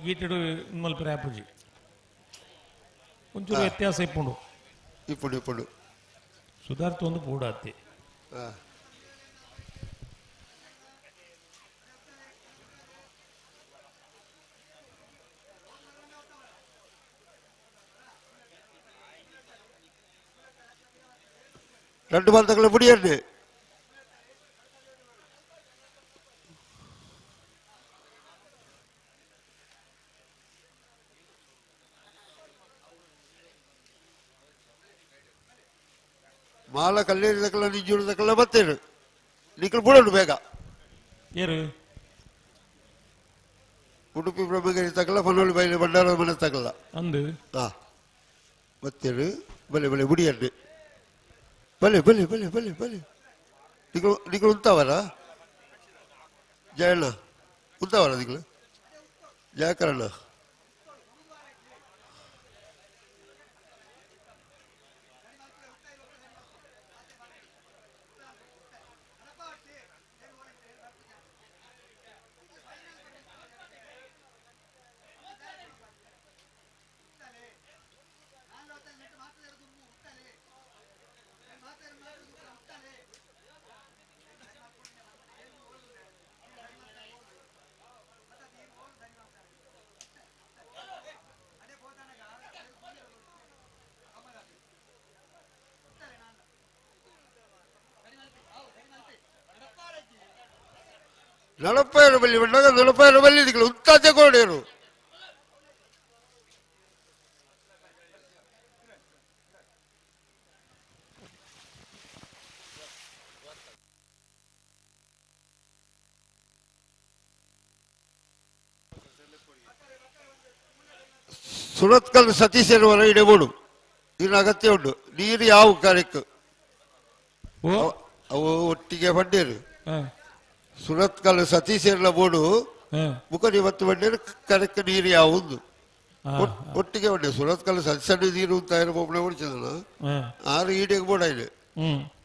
ಗೀಟೆಡು ಮಲ್ಪರೆ ಆಪುಜಿ ಒಂಚೂರು ವ್ಯತ್ಯಾಸ ಇಪ್ಪುಂಡು ಇಪ್ಪುಂಡು ಇಪ್ಪುಂಡು ಸುಧಾರ್ತು ಒಂದು ಪೂಡಾತಿ. 2 ಬಾಲ್ ಮುಡಿಯಂడి. ಮಾಲ ಕಲ್ಲೇರಿ ದಕ್ಕಲ ನಿಂಜೂರು ದಕ್ಕಲ ಬತ್ತೇನು ನಿಕ್ಕಲು ಬುಡೋಡು ಬೇಗ ಏರು ಉಡುಪಿ ಬ್ರಹ್ಮಗಿರಿ ತಕಲ ಪನ್ನೊಳ್ಳಿ ಬೈಲು ಭಂಡಾರ ಮನೆ ತಕಲ ಅಂದು ಹಾ ಬತ್ತೇನು ಬಲೆ ಬಲೆ ಬುಡಿಯಂಡಿ ಬಲೆ ಬಲೆ ಬಲೆ ಬಲೆ ಬಲೆ ನಿಕ್ಕಲು ನಿಕ್ಕಲು ಉಂತಾವರ ಜಯಣ್ಣ ಉಂತಾವರ ನಿಕ್ಕಲು ಜಯಕರಣ್ಣ ನಡಪಾಯರ ಬಲ್ಲಿ ಬಂದಾಗ ನಡಪಾಯರ ಬಲ್ಲಿ ಇದಕ್ಕೆ ಉತ್ತಾಚೆ ಕೊಡೇರು. ಸುರತ್ಕಲ್ ಸತೀಶ್ ಎನ್ನುವರ ಇಡಬೋಡು ಇನ್ನು ಅಗತ್ಯ ಉಂಟು. ನೀರು ಯಾವ ಕಾರ್ಯಕ್ಕೆ ಅವು ಒಟ್ಟಿಗೆ ಬಂಡೇರು. ಸುರತ್ಕಲ್ ಸತೀಶ್ ಎಲ್ಲ ಬೋಡು ಮುಖ ಇವತ್ತು ಬಂಡೇರು ಕರೆಕ್ಟ್ ನೀರು ಯಾವುದು ಒಟ್ಟಿಗೆ ಬಂಡೆ. ಸುರತ್ಕಲ್ ಸಣ್ಣ ಸಣ್ಣ ನೀರು ಅಂತ ಒಬ್ಬಳೆ ಓಡಿಸಿದಲ್ಲ ಆರು ಈಡೆಗೆ ಬೋಡ ಇದೆ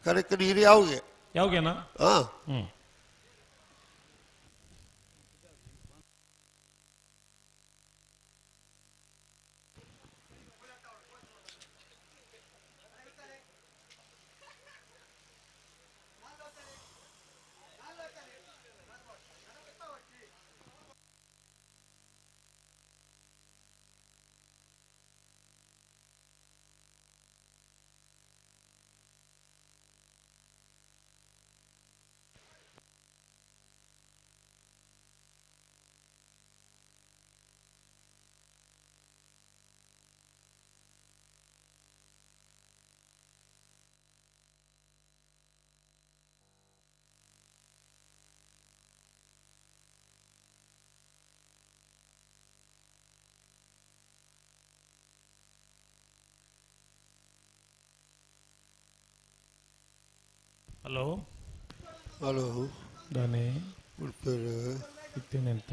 ಕರೆಕ್ಟ್ ನೀರು ಯಾವ್ಗೆ ಯಾವ್ಗೇನಾ? ಹಾ. ಹಲೋ ಹಲೋ ದಾನೆ ಉಡುಪಿಯವರು ಇತ್ತೇನಂತ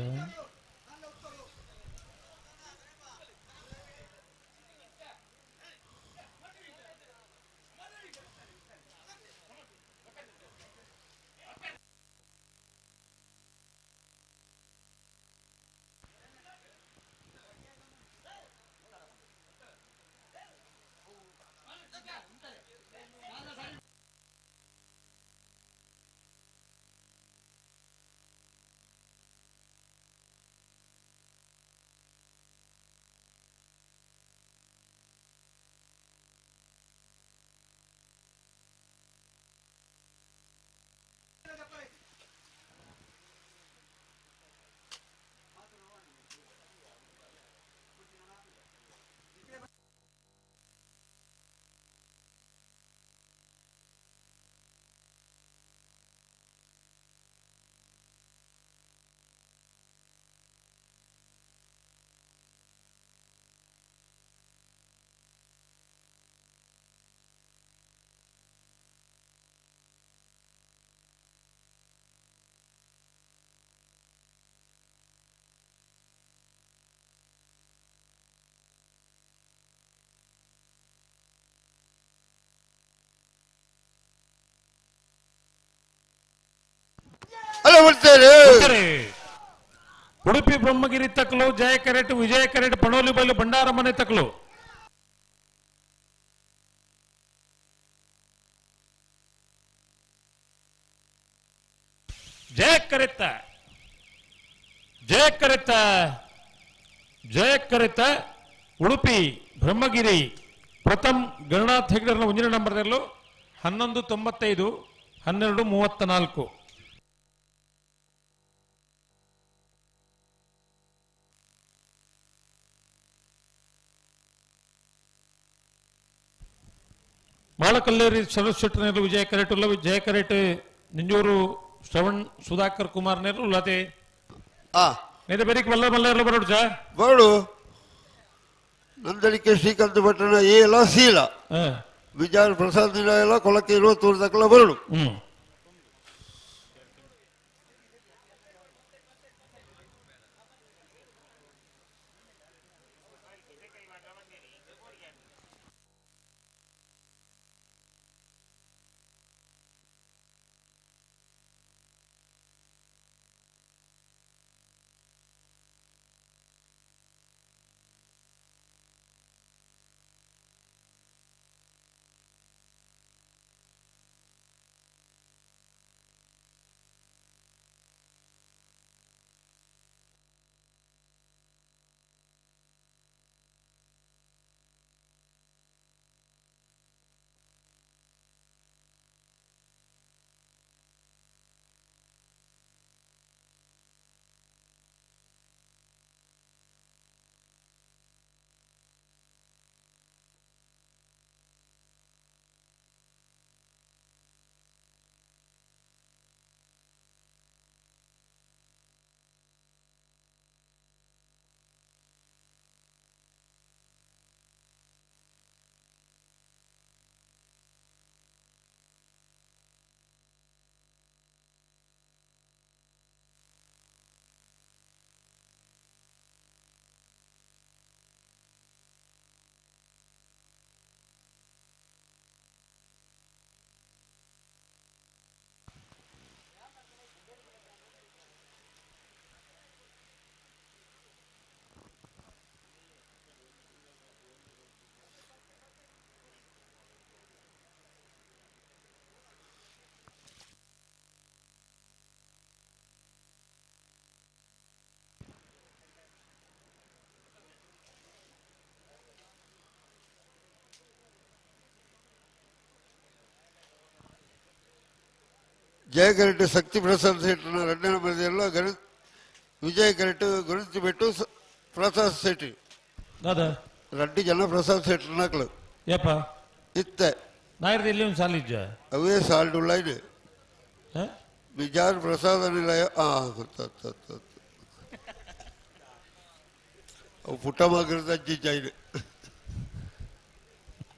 ಉಡುಪಿ ಬ್ರಹ್ಮಗಿರಿ ತಕ್ಲು ಜಯ ಕರೆಟ್ ವಿಜಯ ಕರೆಟ್ ಪಣೋಲಿ ಬೈಲು ಭಂಡಾರ ಮನೆ ತಕ್ಲು. ಜಯ ಕರೆತ್ತ ಜಯ ಕರೆತ್ತ ಜಯ ಕರೆತ್ತ ಉಡುಪಿ ಬ್ರಹ್ಮಗಿರಿ ಪ್ರಥಮ್ ಗಣನಾಥ್ ಹೆಗ್ಡರ್ನ ಮುಂದಿನ ನಂಬರ್ದಲ್ಲೂ 11:95 12:34. ಮಾಳಕಲ್ಲೇರಿ ಸರಸ್ ಶೆಟ್ಟರ್ನೆಲ್ಲ ವಿಜಯ ಕರೆಟ್ ಉಲ್ಲ ವಿಜಯ ಕರೆಟ್ ನಿಂಜೂರು ಶ್ರವಣ್ ಸುಧಾಕರ್ ಕುಮಾರ್ ನೇರು ಉಲ್ಲತೆ ನೇರ ಬೇರೆ ಮಲ್ಲ ಮಲ್ಲ ಎಲ್ಲ ಬರೋಡು ಚಾ ಬರೋಡು. ನಂದಳಿಕೆ ಶ್ರೀಕಾಂತ್ ಭಟ್ಟನ ಎ ಎಲ್ಲ ಸೀಲ ವಿಜಯ ಪ್ರಸಾದ್ ಎಲ್ಲ ಕೊಳಕ್ಕೆ ಇರುವ ತೋರ್ದಕ್ಕೆಲ್ಲ ಬರೋಡು. ಜಯಕರೆಟ್ ಶಕ್ತಿ ಪ್ರಸಾದ್ ಶೆಟ್ಟನ ಎರಡನೇ ನಂಬರ್ ಗಣ ವಿಜಯ ಕರೆಟ್ ಗುರುತಿ ಬೆಟ್ಟು ಪ್ರಸಾದ್ ಶೆಟ್ಟಿ ದಾದಾ ರಡ್ಡಿ ಜನ ಪ್ರಸಾದ್ ಶೆಟ್ಟರ್ ನಕಲು ಯಪ್ಪ ಇತ್ತೆ ನಾಯರ್ದ ಇಲ್ಲಿ ಒಂದು ಸಾಲ ಇಜ್ಜ ಅವೇ ಸಾಲ್ಡ್ ಉಳ್ಳೈನೆ ಬಿಜಾರ್ ಪ್ರಸಾದ ನಿಲಯ ಆ ಗೊತ್ತಾಗ್ತದೆ ಅವು ಪುಟ್ಟ ಮಗರದ ಅಜ್ಜಿ ಜೈನೆ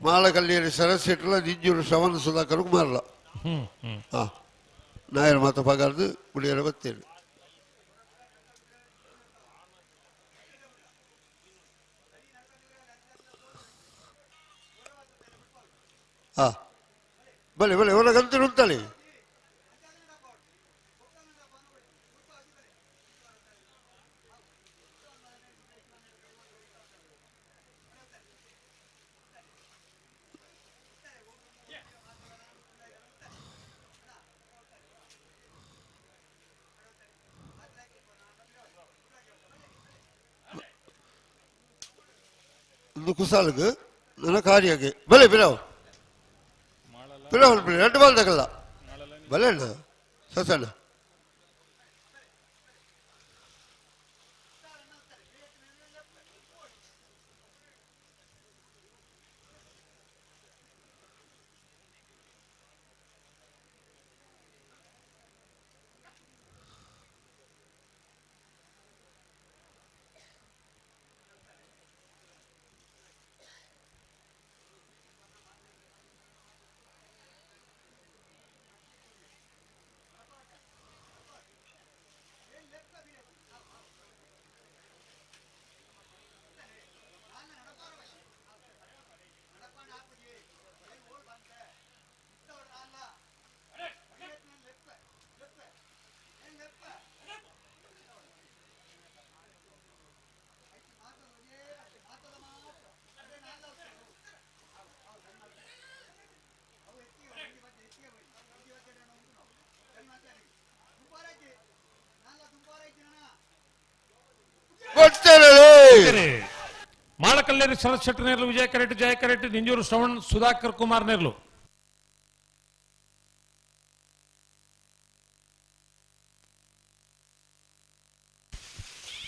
ಮಾಲಕಲ್ಲಿಯಲ್ಲಿ ಸರಸ್ ಶೆಟ್ಟಲ ನಿಂಜೂರು ಶ್ರವಣ ಸುಧಾಕರ್ ಮಾರಲ ಹಾಂ ನಾಯರ್ ಮಾತ ಪಗಾರ್ದು ಕುಡಿಯರ ಬರ್ತೇನೆ ಹಾಂ ಬಲೆ ಬಲೆ ಹೊರಗಂತ ಉಂಟಲ್ಲಿ ಒಂದು ಕುಸಾಲಗ್ ನನ್ನ ಕಾರ್ಯಕ್ಕೆ ಬಲೆ ಬಿರಾವ್ ಬಿರಾವ್ ಎರಡು ಬಾಲ್ ತಗಲ್ಲ ಬಲೆ ಅಣ್ಣ ಸಸಣ್ಣ ಮಾಳಕಲ್ಲೇರಿ ಶರತ್ ಶೆಟ್ಟಿ ನೇರ್ಲು ವಿಜಯ ಕರೆಟ್ ಜಯ ಕರೆಟ್ ನಿಂಜೂರು ಶ್ರವಣ್ ಸುಧಾಕರ್ ಕುಮಾರ್ ನೇರ್ಲು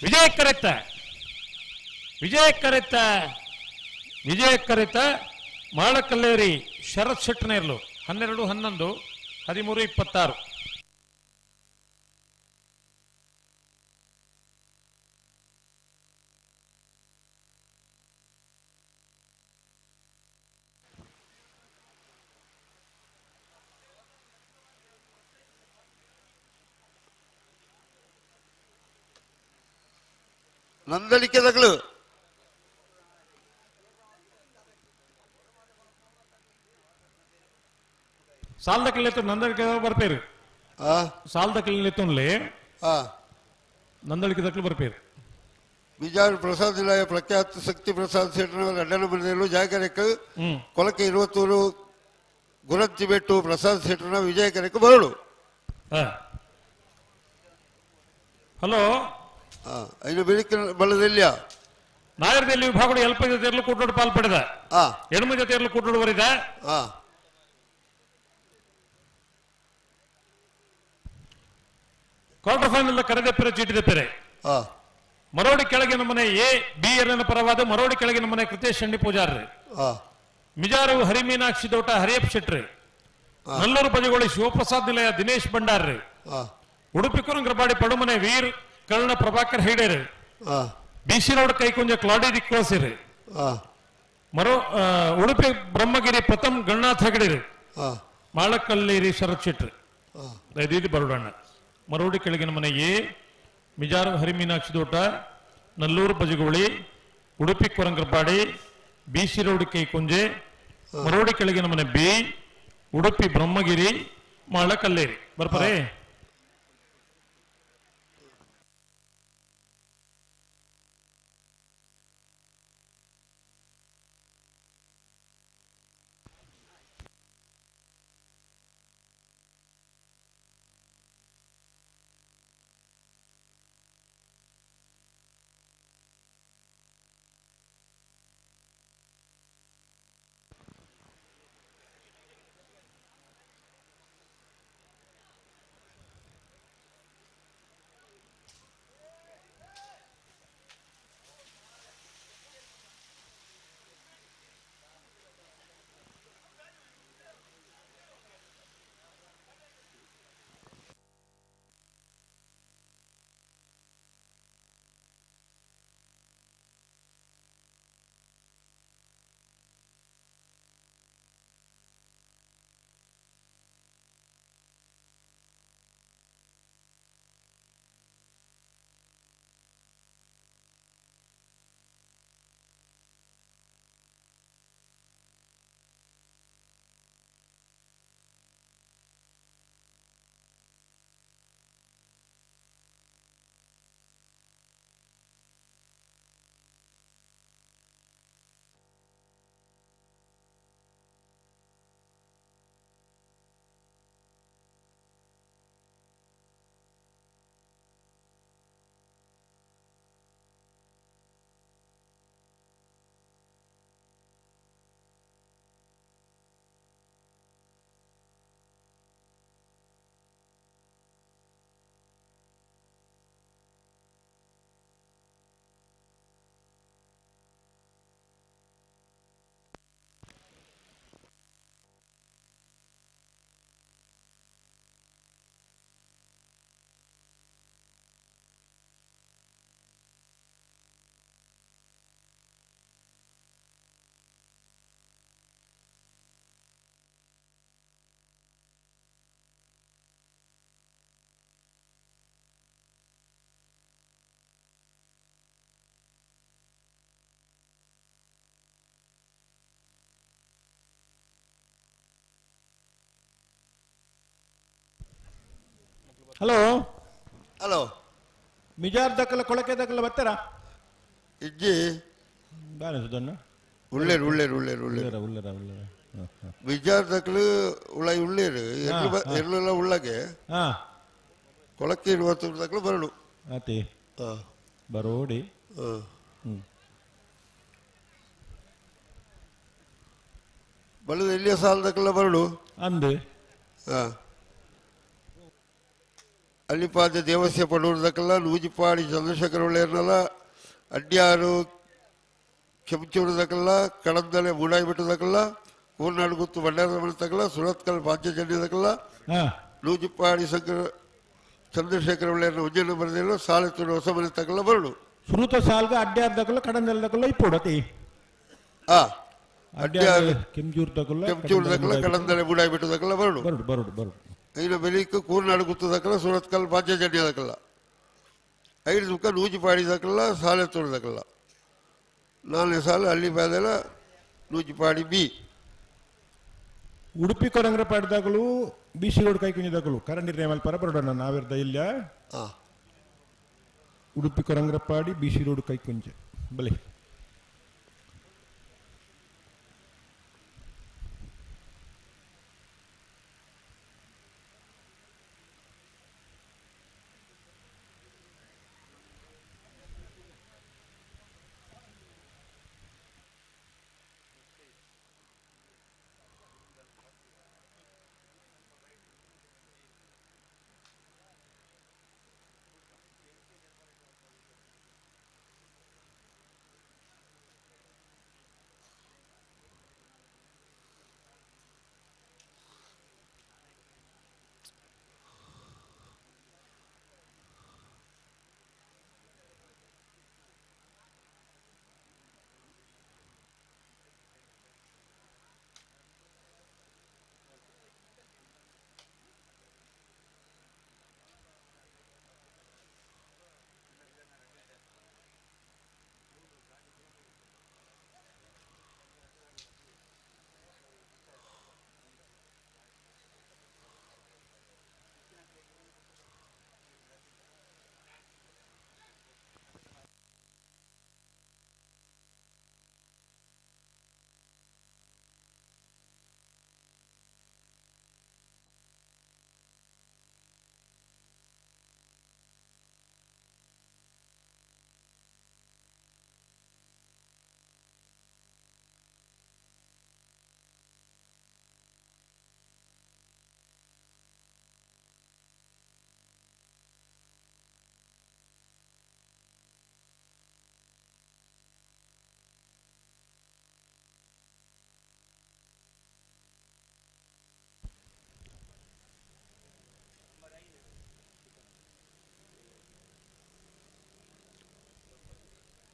ವಿಜಯ ಕರೆತ್ತ ವಿಜಯ ಕರೆತ್ತ ವಿಜಯ ಕರೆತ ಮಾಳಕಲ್ಲೇರಿ ಶರತ್ ಶೆಟ್ಟಿ ನೇರ್ಲು 12 11 13 26. ನಂದಳಿಕೆ ತಗಲು ಸಾಲದ ಕಿಲ್ಲೆತ್ತು ನಂದಳಿಕೆ ಬರ್ಪೇರು ಸಾಲದ ಕಿಲ್ಲೆತ್ತುನ್ಲಿ ನಂದಳಿಕೆ ತಕ್ಕಲು ಬರ್ಪೇರು. ಬಿಜಾರು ಪ್ರಸಾದ್ ನಿಲಯ ಪ್ರಖ್ಯಾತ ಶಕ್ತಿ ಪ್ರಸಾದ್ ಶೆಟ್ಟನವರ ಅಡ್ಡನ ಮನೆಯಲ್ಲೂ ಜಾಗರಕ್ಕೆ ಕೊಲಕೆ 21 ಗುರಂತಿ ಬೆಟ್ಟು ಪ್ರಸಾದ್ ಶೆಟ್ಟನ ವಿಜಯಕರಕ್ಕೆ ಬರಳು. ಹಲೋ ಐದು ಬೆಳಿಗ್ಗೆ ಬಲದಲ್ಲಿಯ ನಾಯರದಲ್ಲಿ ವಿಭಾಗಗಳು ಎಲ್ಪ ಜೊತೆಯಲ್ಲೂ ಕೂಟೋಡು ಪಾಲ್ ಪಡೆದ ಎಡಮ ಜೊತೆಯಲ್ಲೂ ಕೂಟೋಡು ಬರಿದ ಕ್ವಾರ್ಟರ್ ಫೈನಲ್ ಕರೆದೆಪ್ಪೆರೆ ಚೀಟಿದೆಪ್ಪೆರೆ ಮರೋಡಿ ಕೆಳಗಿನ ಮನೆ ಎ ಬಿ ಎರಡನ ಪರವಾದ ಮರೋಡಿ ಕೆಳಗಿನ ಮನೆ ಕೃತೇಶ್ ಶೆಟ್ಟಿ ಪೂಜಾರ್ರಿ ಮಿಜಾರು ಹರಿಮೀನಾಕ್ಷಿ ದೋಟ ಹರಿಯಪ್ ಶೆಟ್ರಿ ನಲ್ಲೂರು ಬದಿಗೋಳಿ ಶಿವಪ್ರಸಾದ್ ನಿಲಯ ದಿನೇಶ್ ಭಂಡಾರ್ರಿ ಉಡುಪಿ ಕುರಂಗ್ರಬಾಡಿ ಪಡುಮನೆ ವೀರ್ ಕರ್ಣ ಪ್ರಭಾಕರ್ ಹೆಗಡೆರಿ ಬಿಸಿ ರೋಡ್ ಕೈಕುಂಜ ಕ್ಲಾಡಿ ದಿಕ್ಕೋಸಿರಿ ಉಡುಪಿ ಬ್ರಹ್ಮಗಿರಿ ಪ್ರಥಮ್ ಗಣನಾಥ್ ಹೆಗಡೆರಿ ಮಾಳಕಲ್ಲೇರಿ ಶರತ್ ಶೆಟ್ರಿ ದಯದೀದಿ ಬರೋಡಣ್ಣ ಮರೋಡಿ ಕೆಳಗಿನ ಮನೆ ಎ Mijar Harimeenakshi ದೋಟ Nallur Bajagoli Udupi Korangrapadi BC road Kaikunje Marodi ಕೆಳಗಿನ ಮನೆ ಬಿ ಉಡುಪಿ ಬ್ರಹ್ಮಗಿರಿ ಮಾಳಕಲ್ಲೇರಿ ಬರ್ಪರೆ. ಹಲೋ ಹಲೋ ಮಿಜಾರ್ ದಕ್ಕಲ ಕೊಳಕೆ ದಕ್ಕಲ ಬರ್ತಾರಾ ಇಜ್ಜಿ ಬಾರೆ ಸುಧಣ್ಣ ಉಳ್ಳೇರು ಉಳ್ಳೇರು ಉಳ್ಳೇರು ಉಳ್ಳೇರು ಉಳ್ಳೇರ ಉಳ್ಳೇರ ಮಿಜಾರ್ ದಕ್ಕಲು ಉಳೈ ಉಳ್ಳೇರು ಎರ್ಲೆಲ್ಲ ಉಳ್ಳಗೆ ಕೊಳಕ್ಕೆ ಇರುವ ದಕ್ಕಲು ಬರಡು ಆತಿ ಬರೋಡಿ ಬಲದ ಎಲ್ಲಿಯ ಸಾಲದಕ್ಕೆಲ್ಲ ಬರಡು ಅಂದು ಅಲ್ಲಿಪಾದ ದೇವಸ್ಯ ಪಡೂರ್ದಕ್ಕೆಲ್ಲ ನೂಜಿಪಾಡಿ ಚಂದ್ರಶೇಖರ ಒಳ್ಳೆಯರ್ನಲ್ಲ ಅಡ್ಯಾರು ಕೆಂಚೂರದಕ್ಕೆಲ್ಲ ಕಡಂದಲೆ ಮೂಡಾಯಿ ಬೆಟ್ಟದಕ್ಕೆಲ್ಲ ಕೂರ್ನಾಡು ಗುತ್ತು ಭಂಡಾರದ ಮನೆ ಸುರತ್ಕಲ್ ಪಾಂಚಜನ್ಯದಕ್ಕೆಲ್ಲ ನೂಜಿಪಾಡಿ ಶಂಕರ ಚಂದ್ರಶೇಖರ ಒಳ್ಳೆಯರ್ನ ಉಜ್ಜಯನ ಬರೆದಿಲ್ಲ ಸಾಲೆ ಹೊಸ ಮನೆ ತಕಲ್ಲ ಬರಡು ಸುರುತ ಸಾಲ್ಗ ಅಡ್ಯಾರ್ದಕಲ್ಲ ಕಡಂದಲದಕಲ್ಲ ಇಪ್ಪೋಡು ಅತಿ ಅಡ್ಯಾರು ಕೆಂಚೂರ್ದಕಲ್ಲ ಕೆಂಚೂರದಕ್ಕೆಲ್ಲ ಕಡಂದಲೆ ಮೂಡಾಯಿ ಬೆಟ್ಟದಕ್ಕೆಲ್ಲ ಬರಡು ಬರಡು ಬರಡು ಬರಡು ಐನ ಬೆಲಿಕ್ ಕೂರ್ನಾಡು ಗುತ್ತದಕ್ಕಲ್ಲ ಸುರತ್ಕಲ್ ಪಾಂಚಜನ್ಯದಕ್ಕಲ್ಲ ಐದು ದುಃಖ ನೂಜಿ ಪಾಡಿದಕ್ಕಲ್ಲ ಸಾಲೆ ತೋಡದಕ್ಕಲ್ಲ ನಾಲ್ನೇ ಸಾಲು ಅಲ್ಲಿ ಬಾದೆಲ್ಲ ನೂಜಿಪಾಡಿ ಬಿ ಉಡುಪಿ ಕೊರಂಗ್ರ ಪಾಡಿದಾಗಲೂ ಬಿ ಸಿ ರೋಡ್ ಕೈ ಕುಂಜಿದಾಗಲೂ ಕರ ನಿರ್ಣಯ ಮಲ್ಪರ ಬರೋಣ ನಾವಿರ್ದ ಇಲ್ಲ Udupi Korangrapadi B C road Kaikunje ಬಲೆ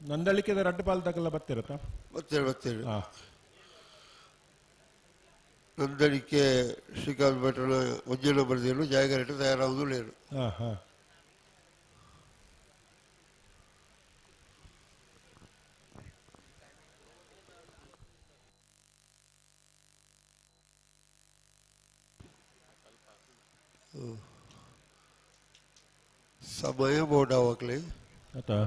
ನಂದಳಿಕೆದ ರಡ್ಡು ಪಾಲ್ದಾಗಲ್ಲ ಬರ್ತಿರತ್ತಾ? ಬರ್ತೀರಿ ಬರ್ತೀರಿ. ನಂದಳಿಕೆ ಶ್ರೀಕಾಂತ್ ಭಟ್ರನ ಒಂಜೆನ ಬರೆದಿರು ಜಾಗರೇಟು ತಯಾರಾಗುವುದು ಲೇರು. ಸಮಯ ಬೋರ್ಡ್ ಆವಾಗಲಿ. ಆತಾ?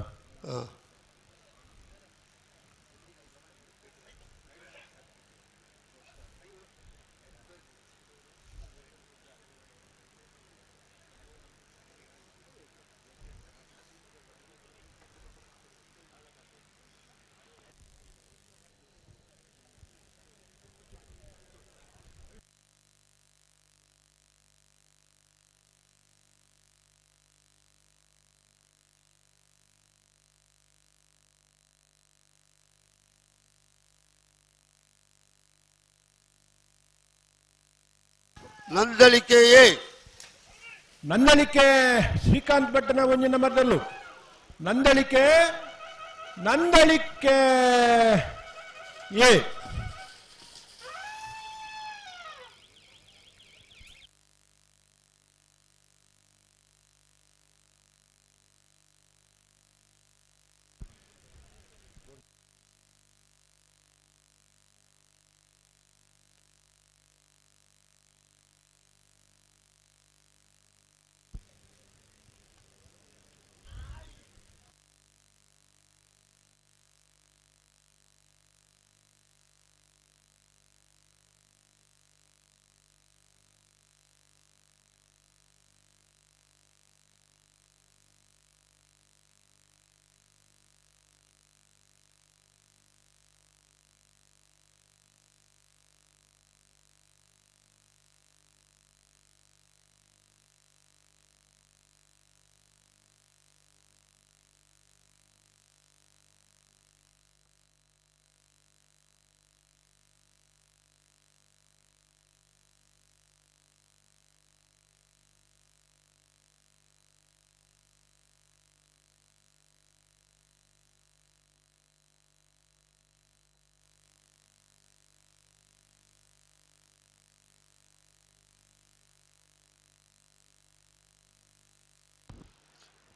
ನಂದಳಿಕೆಯೇ ನಂದಳಿಕೆ ಶ್ರೀಕಾಂತ್ ಭಟ್ಟನ ಒಂಜಿನ ಮರದಲ್ಲೂ ನಂದಳಿಕೆ ನಂದಳಿಕೆ ಎ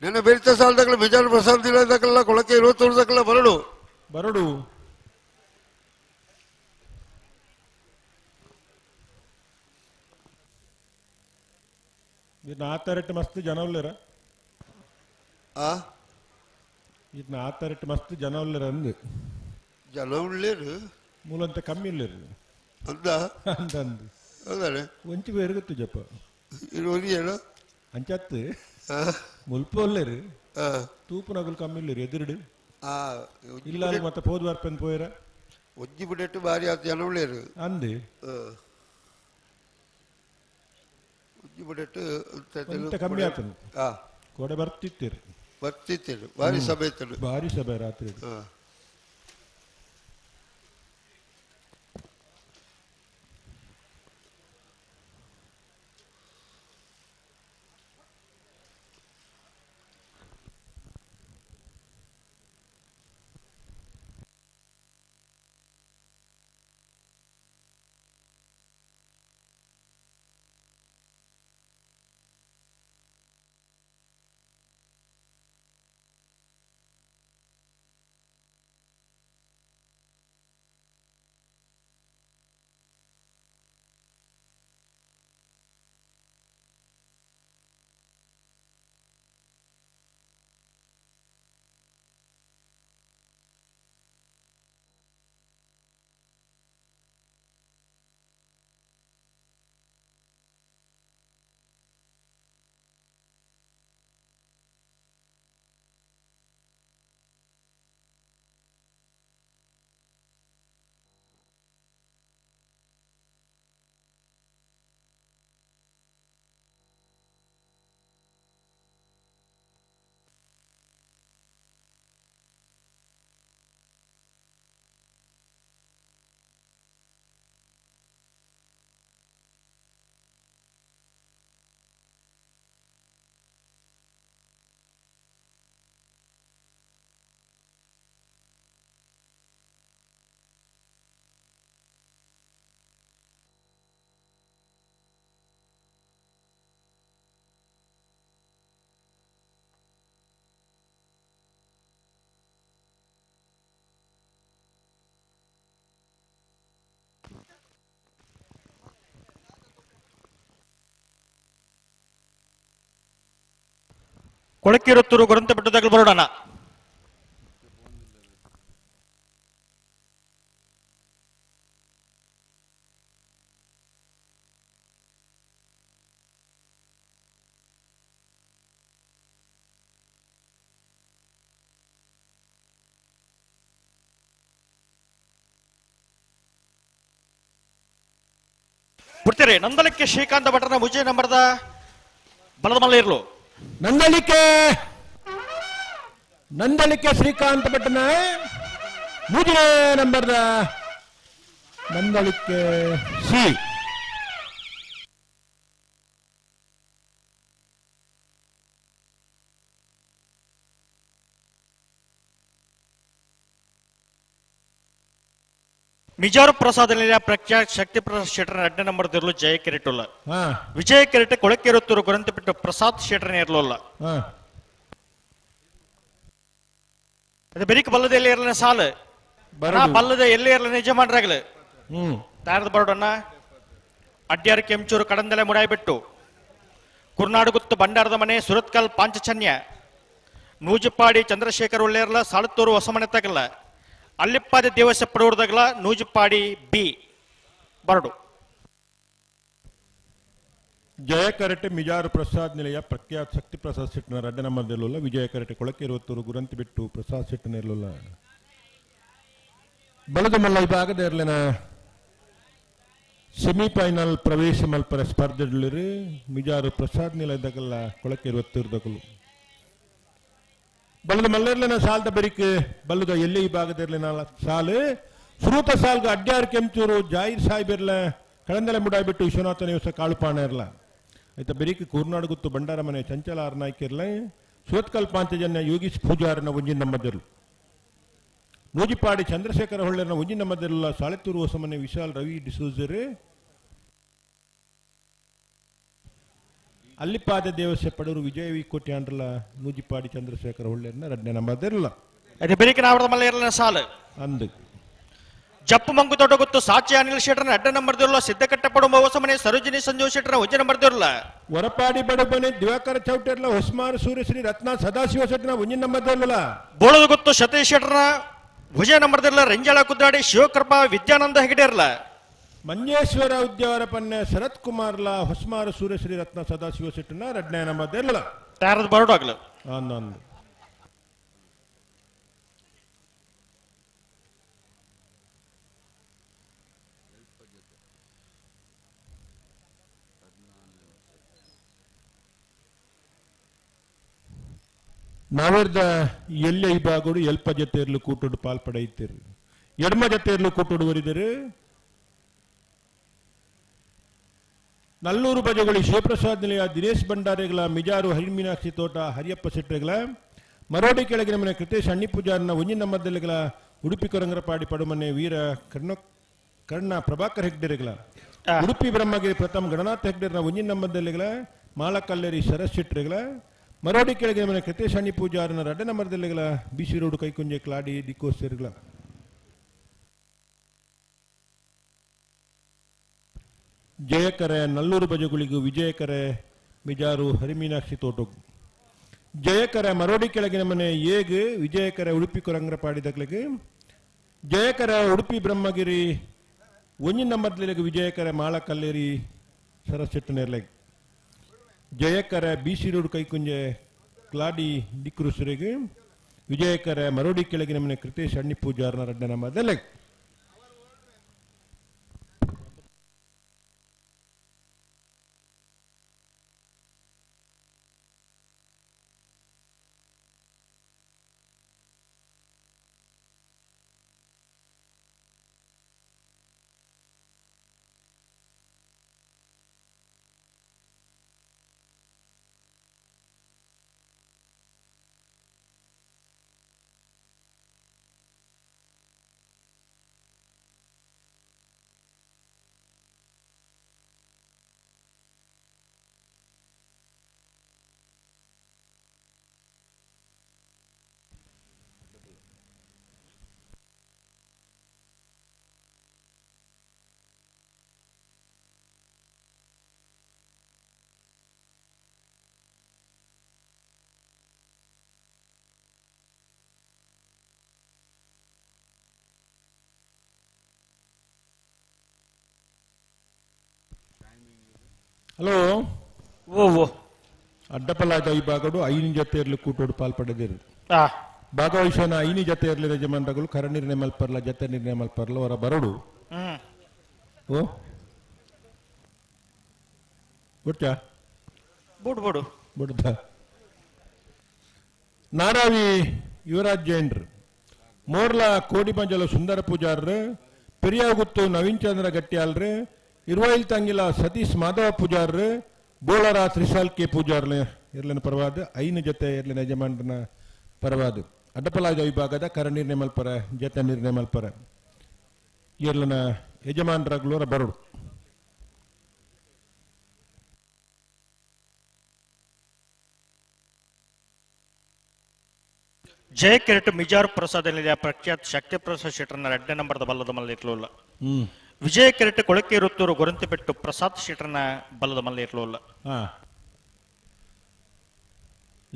ನಿನ್ನ ಬೆರಿತ ಸಾಲದಾಗಲ ಬಿಜಾರು ಪ್ರಸಾದ್ ದಿನದಾಗಲ್ಲ ಕೊಳಕೆ ಇರುವತ್ತೂರ್ದಾಗಲ್ಲ ಬರಡು ಬರಡು. ಇದನ್ನ ಆತರೆಟ್ಟು ಮಸ್ತ್ ಜನ ಉಳ್ಳೇರ? ಆ ಇದನ್ನ ಆತರೆಟ್ಟು ಮಸ್ತ್ ಜನ ಉಳ್ಳೇರ ಅಂದು. ಜನ ಉಳ್ಳೇರು ಮೂಲಂತ ಕಮ್ಮಿ ಉಳ್ಳೇರು ಅಂದ ಅಂತ ಅಂದು. ಹೌದಾನೆ? ಒಂಚಿ ಬೇರೆ ಜಪ್ಪ ಇರು ಅಂಚತ್ತು ಮುಲ್ಪ ಉಳ್ಳೇರು, ತೂಪು ನಗಲು ಕಮ್ಮಿ ಉಳ್ಳೇರು ಎದುರುಡು ಇಲ್ಲ. ಮತ್ತೆ ಪೋದ್ ಬರ್ಪೆನ್ ಪೋಯರ ಒಂಜಿ ಬಿಡೆಟ್ಟು ಬಾರಿ ಆತ ಜನ ಉಳ್ಳೇರು ಅಂದು. ಒಂಜಿ ಬಿಡೆಟ್ಟು ಕಮ್ಮಿ ಆತನು ಕೊಡೆ ಬರ್ತಿತ್ತೀರಿ ಬರ್ತಿತ್ತೀರಿ. ಭಾರಿ ಸಭೆ ಇತ್ತು, ಭಾರಿ ಸಭೆ ರಾತ್ರಿ. ಕೊಳಕಿರುತ್ತೂರು ಗುರಂತ ಬೆಟ್ಟದಾಗಲು ಬರೋಣ. ಬಿಡ್ತೀರಿ ನಂದಲಿಕ್ಕೆ ಶ್ರೀಕಾಂತ ಭಟ್ರನ ಮುಜೆ ನಂಬರ್ದ ಬಲದ ಮಲ್ಲ ಇರ್ಲು. ನಂದಳಿಕೆ ನಂದಳಿಕೆ ಶ್ರೀಕಾಂತ ಭಟ್ಟನ ಮೂರನೇ ನಂಬರ್ದ ನಂದಳಿಕೆ ಸಿ. ಮಿಜಾರು ಪ್ರಸಾದ್ ಪ್ರಖ್ಯಾತ ಶಕ್ತಿ ಪ್ರಸಾದ್ ಶೆಟ್ಟರ್ ಎರಡನೇ ನಂಬರ್ ಇರಲು ಜಯ ಕಿರೀಟುಲ್ಲ. ವಿಜಯ ಕಿರೀಟ ಕೊಳಕೆರುತ್ತೂರು ಗುರಂತಬಿಟ್ಟು ಪ್ರಸಾದ್ ಶೆಟ್ಟರ್ನ ಇರಲಿಲ್ಲ. ಅದು ಬೆರಿಕ್ ಬಲ್ಲದ ಎಲ್ಲಿ ಇರಲಿನ ಸಾಲು ಬಲ್ಲದ ಎಲ್ಲಿ ಇರಲಿ ಯಜಮಾನ್ರಾಗ್ಲು ತಾರದ ಬರೋಡಣ್ಣ. ಅಡ್ಯಾರ ಕೆಂಚೂರು ಕಡಂದಲೆ ಮುಡಾಯ್ಬಿಟ್ಟು ಕುರ್ನಾಡುಗುತ್ತು ಭಂಡಾರದ ಮನೆ ಸುರತ್ಕಲ್ ಪಾಂಚಚನ್ಯ ನೂಜುಪಾಡಿ ಚಂದ್ರಶೇಖರ್ ಒಳ್ಳೆಯರ್ಲ ಸಾಳತ್ತೂರು ಹೊಸಮನೆ ತಗಲ್ಲ ಅಲ್ಲಿಪ್ಪಾದಿ ದೇವಸ್ಯ ಪಡೋರ್ದಾಗಲ ನೂಜುಪಾಡಿ ಬಿ ಬರಡು. ಜಯ ಕರಟೆ ಮಿಜಾರು ಪ್ರಸಾದ್ ನಿಲಯ ಪ್ರಖ್ಯಾತ ಶಕ್ತಿ ಪ್ರಸಾದ್ ಶೆಟ್ಟನ ರಡ್ಡ ನಂಬರ್ದಿರಲಿಲ್ಲ. ವಿಜಯ ಕರಟೆ ಕೊಳಕೆರುವತ್ತೂರು ಗುರಂತಿ ಬಿಟ್ಟು ಪ್ರಸಾದ್ ಶೆಟ್ಟನ ಇರಲಿಲ್ಲ. ಬಲದ ಮಲ್ಲ ವಿಭಾಗದ ಇರಲಿನ ಸೆಮಿಫೈನಲ್ ಪ್ರವೇಶ ಮಲ್ಪರ ಸ್ಪರ್ಧೆ ಮಿಜಾರು ಪ್ರಸಾದ್ ನಿಲಯದಾಗಲ್ಲ ಕೊಳಕೆರುವತ್ತೂರ್ದಗಲು. ಬಲದ ಮಲ್ಲೆರ್ಲಿನ ಸಾಲದ ಬೆರಿಕೆ ಬಲ್ಲದ ಎಲ್ಲಿ ಈ ಭಾಗದಿರ್ಲಿನ ಸಾಲು ಸುರೂತ ಸಾಲ್ಗ ಅಡ್ಯಾರ್ ಕೆಂಚೂರು ಜಾಹಿರ್ ಸಾಹೇಬಿರ್ಲ ಕಳಂದಲೆ ಮುಡಾಯ್ಬಿಟ್ಟು ವಿಶ್ವನಾಥ ನಿವಸ ಕಾಳುಪಾಣ ಇರಲ. ಆಯ್ತಾ ಬೆರಿಕೆ ಕೂರ್ನಾಡುಗುತ್ತು ಭಂಡಾರ ಮನೆ ಚಂಚಲ ಆರ್ನಾಯ್ಕ ಇರಲ. ಸುರತ್ಕಲ್ ಪಾಂಚಜನ್ಯ ಯೋಗೀಶ್ ಪೂಜಾರನ ಒಂಜಿನ ನಮ್ಮದಿರ್ಲು. ನೂಜಿಪಾಡಿ ಚಂದ್ರಶೇಖರ ಹೊಳ್ಳೆರ್ನ ಒಂಜಿನ ನಮ್ಮದಿರಲ್ಲ. ಸಾಳೆತ್ತೂರು ಹೊಸಮನೆ ವಿಶಾಲ್ ರವಿ ಡಿಸೂಜರ್. ಅಲ್ಲಿಪಾದ ದೇವಸ್ಯ ಪಡೂರು ವಿಜಯ ವಿ ಕೋಟ್ಯಾಂಡ್ರಲ ನೂಜಿಪಾಡಿ ಚಂದ್ರಶೇಖರ ಹೊಳ್ಳೆರ್ನ ರಡ್ನೇ ನಂಬರ್ ಇರಲ್ಲ. ಅದೇ ಬೆರಿಕೆ ನಾವರದ ಮಲ್ಲ ಇರಲ್ಲ ಸಾಲು. ಅಂದು. ಜಪ್ಪು ಮಂಗು ದೊಡ್ಡ ಗೊತ್ತು ಸಾಚಿ ಅನಿಲ್ ಶೆಟ್ಟರ್ನ ಅಡ್ಡ ನಂಬರ್ ದಿರಲ್ಲ. ಸಿದ್ದಕಟ್ಟ ಪಡುಂಬ ಹೊಸಮನೆ ಸರೋಜಿನಿ ಸಂಜೀವ್ ಶೆಟ್ಟರ್ನ ಒಂಜಿ ನಂಬರ್ ದಿರಲ್ಲ. ವರಪಾಡಿ ಬಡಬನೆ ದಿವಾಕರ ಚೌಟೆರ್ಲ ಹೊಸ್ಮಾರು ಸೂರ್ಯಶ್ರೀ ರತ್ನ ಸದಾಶಿವ ಶೆಟ್ಟರ್ನ ಒಂಜಿ ನಂಬರ್ ದಿರಲ್ಲ. ಬೋಳದ ಗೊತ್ತು ಸತೀಶ್ ಶೆಟ್ಟರ್ನ ಭುಜ ನಂಬರ್ ದಿರಲ್ಲ. ರಂಜಾಳ ಕುದ್ರಾಡಿ ಶಿವಕೃಪಾ ವಿದ್ಯಾನಂದ ಹೆಗಡೆರ್ಲ. ಮಂಜೇಶ್ವರ ಉದ್ಯಾವರ ಪನ್ನೆ ಶರತ್ ಕುಮಾರ್ಲ ಹೊಸ್ಮಾರು ಸೂರ್ಯಶ್ರೀ ರತ್ನ ಸದಾಶಿವ ಶೆಟ್ಟರ್ನ ರಡ್ನೇ ನಂಬರ್ ದಿರಲ್ಲ. ತಾರದ ಬರೋಡಾಗ್ಲ. ಅಂದು. ನಾವೇರ್ದ ಎಲ್ಲ ಈ ಭಾಗಡು ಎಲ್ಪ ಜೊತೆಯರ್ಲು ಕೂಟೋಡು ಪಾಲ್ಪಡೆಯುತ್ತೀರು. ಎಡಮ ಜೊತೆಯರ್ಲು ಕೂಟೋಡು ವರಿದರು. ನಲ್ಲೂರು ಬಜಗೊಳಿ ಶಿವಪ್ರಸಾದ್ ನಿಲಯ ದಿನೇಶ್ ಭಂಡಾರಿಗಳ ಮಿಜಾರು ಹರಿಮೀನಾಕ್ಷಿ ತೋಟ ಹರಿಯಪ್ಪ ಶೆಟ್ಟರ್ಗಳ ಮರೋಡಿ ಕೆಳಗಿನ ಮನೆ ಕೃತೇಶ್ ಅಣ್ಣಿ ಪೂಜಾರನ ಒಂಜಿನ ನಂಬರ್ದಲ್ಲಿಗಳ ಉಡುಪಿ ಕೊರಂಗರಪಾಡಿ ಪಡುಮನೆ ವೀರ ಕರ್ಣ ಪ್ರಭಾಕರ್ ಹೆಗ್ಡೆರೆಗಳ ಉಡುಪಿ ಬ್ರಹ್ಮಗಿರಿ ಪ್ರಥಮ್ ಗಣನಾಥ ಹೆಗ್ಡೆರ್ನ ಒಂಜಿನ ನಂಬರ್ದಲ್ಲಿಗಳ ಮಾಲಕಲ್ಲೇರಿ ಶರತ್ ಶೆಟ್ಟರ್ಗಳ ಮರೋಡಿ ಕೆಳಗಿನ ಮನೆ ಕೃತೇಶ್ ಅಣ್ಣಿ ಪೂಜಾರನ ರಡ್ಡ ನಂಬರ್ದಲ್ಲಿಗಳ ಬಿಸಿ ರೋಡ್ ಕೈಕುಂಜೆ ಕ್ಲಾಡಿ ದಿಕ್ಕೋಸೆರ್ಗಳ ಜಯಕರೆ ನಲ್ಲೂರು ಬಜಗುಳಿಗೂ ವಿಜಯಕರೆ ಮಿಜಾರು ಹರಿಮೀನಾಕ್ಷಿ ತೋಟಗು ಜಯಕರ ಮರೋಡಿ ಕೆಳಗಿನ ಮನೆ ಏಗ್ ವಿಜಯಕರ ಉಡುಪಿ ಕೊರಂಗ್ರಪಾಡಿ ದಕ್ಲೆಗ್ ಜಯಕರ ಉಡುಪಿ ಬ್ರಹ್ಮಗಿರಿ ಒಂಜಿ ನಂಬರ್ದಲ್ಲಿಗೆ ವಿಜಯಕರ ಮಾಳಕಲ್ಲೇರಿ ಸರಸೆಟ್ಟನೇರ್ಲೆಗ್ ಜಯಕರ ಬಿಸಿ ರೋಡ್ ಕೈಕುಂಜೆ ಕ್ಲಾಡಿ ಡಿಕ್ರುಸರಿಗೆ ವಿಜಯಕರ ಮರೋಡಿ ಕೆಳಗಿನ ಮನೆ ಕೃತೇಶ್ ಅಣ್ಣಿ ಪೂಜಾರನ ರಡ್ಡ ನಂಬರ್ದಲ್ಲಿಗೆ. ಹಲೋ ಓ ಓ ಅಡ್ಡಪಲಾದ ಈ ಭಾಗಡು ಐನು ಜೊತೆಯರ್ಲು ಕೂಟೋಡು ಪಾಲ್ಪಡೆದಿರು. ಭಾಗವಹಿಸೋಣ ಐನು ಜೊತೆಯರ್ಲಿ ಯಜಮಾನರುಗಳು ಕರ ನಿರ್ಣಯ ಮಲ್ಪರ್ಲ ಜತೆ ನಿರ್ಣಯ ಮಲ್ಪರ್ಲ ಅವರ ಬರೋಡು. ಓ ಗೊತ್ತಾ ಬೋಡು ಬೋಡು ಬುಡ್ದ ನಾರಾವಿ ಯುವರಾಜ್ ಜೈನ್ರು ಮೋರ್ಲಾ ಕೋಡಿಮಂಜಲ ಸುಂದರ ಪೂಜಾರರು ಪೆರಿಯಾಗುತ್ತು ನವೀನ್ ಚಂದ್ರ ಗಟ್ಟಿಯಾಲ್ರು ಇರುವೈಲ್ ತಂಗಿಲ ಸತೀಶ್ ಮಾಧವ ಪೂಜಾರರು ಬೋಳರ ತ್ರಿಶಾಲ್ ಕೆ ಪೂಜಾರ್ಲ ಇರ್ಲಿನ ಪರವಾದ ಐನು ಜೊತೆ ಇರ್ಲಿನ ಯಜಮಾನರನ ಪರವಾದ ಅಡ್ಡಪಲಾಜ ವಿಭಾಗದ ಕರ ನಿರ್ಣಯ ಮಲ್ಪರ ಜತೆ ನಿರ್ಣಯ ಮಲ್ಪರ ಇರ್ಲಿನ ಯಜಮಾನರಾಗ್ಲೋರ ಬರೋಡು. ಜಯ ಕಿರೀಟ ಮಿಜಾರ್ ಪ್ರಸಾದ್ ಪ್ರಖ್ಯಾತ್ ಶಕ್ತಿ ಪ್ರಸಾದ್ ಶೆಟ್ಟರ್ನ ಎರಡನೇ ನಂಬರ್ದ ಬಲ್ಲದ ಮಲ್ಲ ಇರ್ಲಿಲ್ಲ. ವಿಜಯ ಕಿರೀಟ ಕೊಳಕೆ ಋತ್ತೂರು ಗೊರಂತಿಪೆಟ್ಟು ಪ್ರಸಾದ್ ಶೆಟ್ಟರ್ನ ಬಲ್ಲದ ಮಲ್ಲ ಇರ್ಲಿಲ್ಲ.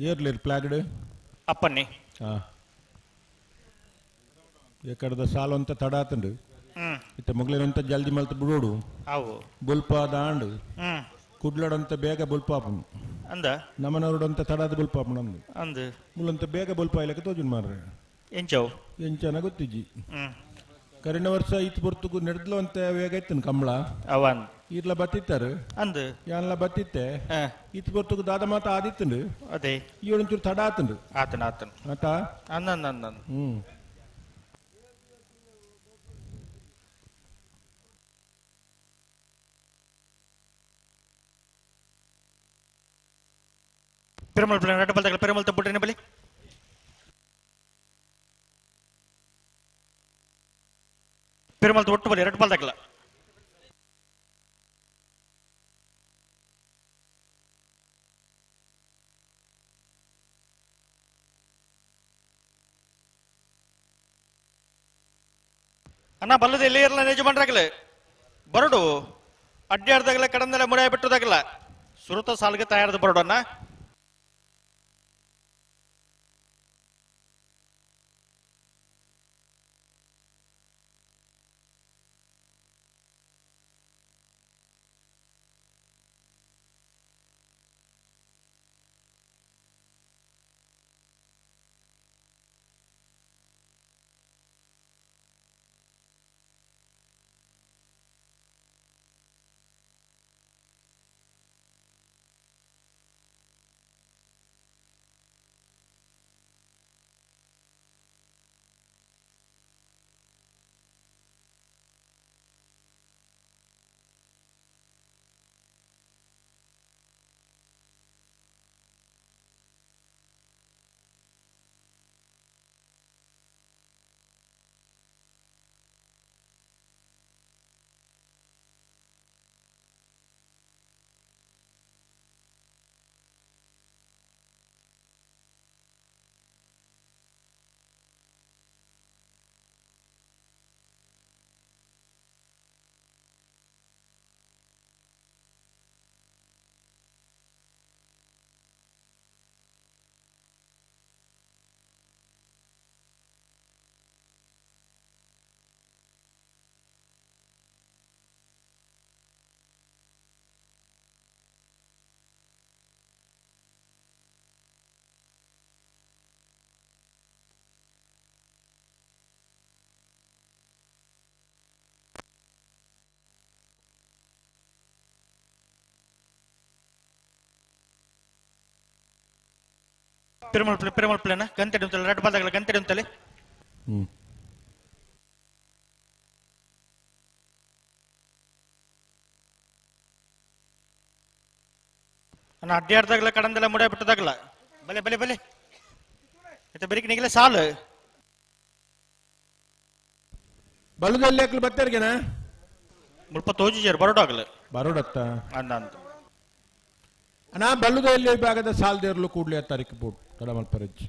ಏರ್ಲಿ ಪ್ಲಾಗ್ಡ್ ಅಪ್ಪನ್ನಿ ಎಕಡದ ಸಾಲು ಅಂತ ತಡ ಆತಂಡು ಇತ್ತ ಮೊಗ್ಲೇನಂತ ಜಲ್ದಿ ಮಲ್ತ ಬಿಡೋಡು ಅವು ಬುಲ್ಪ ದಾಂಡು ಕುಡ್ಲಡಂತ ಬೇಗ ಬುಲ್ಪಾಪನು ಅಂದ ನಮನವರುಡಂತ ತಡಾದ ಬುಲ್ಪಾಪನು ಅಂದು ಅಂದು ಮುಲ್ಲಂತ ಬೇಗ ಬುಲ್ಪ ಇಲ್ಲಕ್ಕೆ ತೋಜುನ್ ಮಾರ್ರೆ ಎಂಚವು ಎಂಚನ ಗೊತ್ತಿಜ್ಜಿ. ಕರಿನ ವರ್ಷ ಇತ್ತು ಬರ್ತುಗು ನಡೆದ್ಲು ಅಂತ ವೇಗ ಇತ್ತನ್ ಕಂಬಳ ಅವನ್ ಇರ್ಲ ಬತ್ತಿತ್ತಾರು ಅಂದು ಯಾನ್ಲ ಬತ್ತಿತ್ತೆ ಇತ್ತು ಬರ್ತುಗು ದಾದ ಮಾತ ಆದಿತ್ತಂಡು ಅದೇ ಇವಳೊಂಚೂರು ತಡ ಆತಂಡು ಆತನ ಆತನ ಆತ ಅಂದ ಅಂದ ಅಂದ ಪೆರುಮಲ್ ರೆಡ್ ಪೆರುಮಲ್ ತಪ್ಪುಟ್ರೆ ಬಲಿ ಪೆರುಮಲ್ ಒಟ್ಟು ಬಲಿ ಎರಡು ಬಾಲ್ ತಗಲ ಅಣ್ಣ ಬಲ್ಲದ ಎಲ್ಲಿ ಇರಲ್ಲ ಯಜಮಾನ್ರಾಗಲೇ ಬರಡು ಅಡ್ಡಾಡ್ದಾಗಲ ಕಡಂದಲೆ ಮುರಾಯ ಬಿಟ್ಟದಾಗಲ್ಲ ಸುರುತ ಸಾಲ್ಗೆ ತಯಾರದ ಬರಡು ಅಣ್ಣ. ಪೆರುಮಲ್ ಪ್ಲೇ ಪೆರುಮಲ್ ಪ್ಲೇನ ಗಂಟೆ ಉಂತಲೆ ರೆಡ್ ಬಾಲ್ದಾಗಲ ಗಂಟೆ ಉಂತಲೆ. ಅಣ್ಣ ಅಡ್ಡಾಡ್ದಾಗಲ ಕಡಂದೆಲ್ಲ ಮುಡ ಬಿಟ್ಟದಾಗಲ ಬಲೆ ಬಲೆ ಬಲೆ ಇತ್ತ ಬೆರಿಕೆ ನಿಗಲೆ ಸಾಲು ಬಲದಲ್ಲಿ ಹಾಕಲು ಬತ್ತರ್ಗೆನಾ ಮುಲ್ಪ ತೋಜಿಜರ್ ಬರೋಡಾಗಲ ಬರೋಡತ್ತ ಅಂದ ಅಂತ ಅಣ್ಣ ಬಲ್ಲುದಲ್ಲಿ ವಿಭಾಗದ ಸಾಲದೇರ್ಲು ಕೂಡಲೇ ತಾರೀಕು ಬೋರ್ಡ್ ಕಡಮಲ್ ಪರಜ್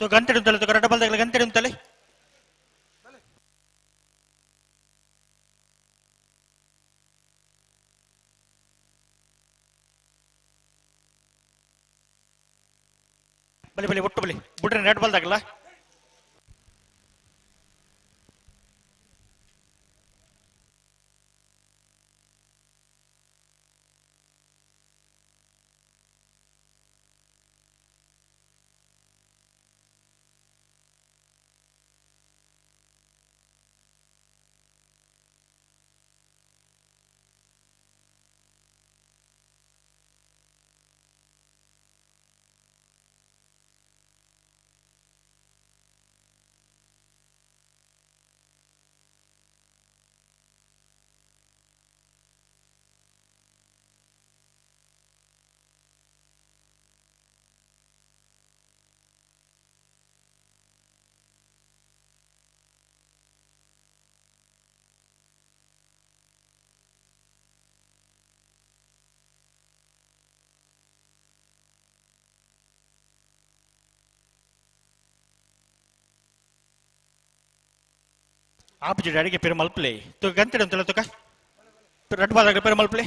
तो ಗಂಟೆ ಉಂತಲೆ ತೋ ರೆಡ್ ಬಾಲ್ದಾಗಲ ಗಂಟೆ ಉಂತಲೆ. ಬಲಿ ಬಲಿ ಒಟ್ಟು ಬಲಿ ಬಿಡ್ರಿ ರೆಡ್ ಬಾಲ್ದಾಗಲ. ಆಪೋಸಿಟ್ ಅಡಿಗೆ ಪೆರು ಮಲ್ಪಲೆ ತು ಗಂಟೆ ಉಂತಲೆ ತುಕ ರೆಡ್ ಬಾಲ್ ಪೆರು ಮಲ್ಪಲೆ.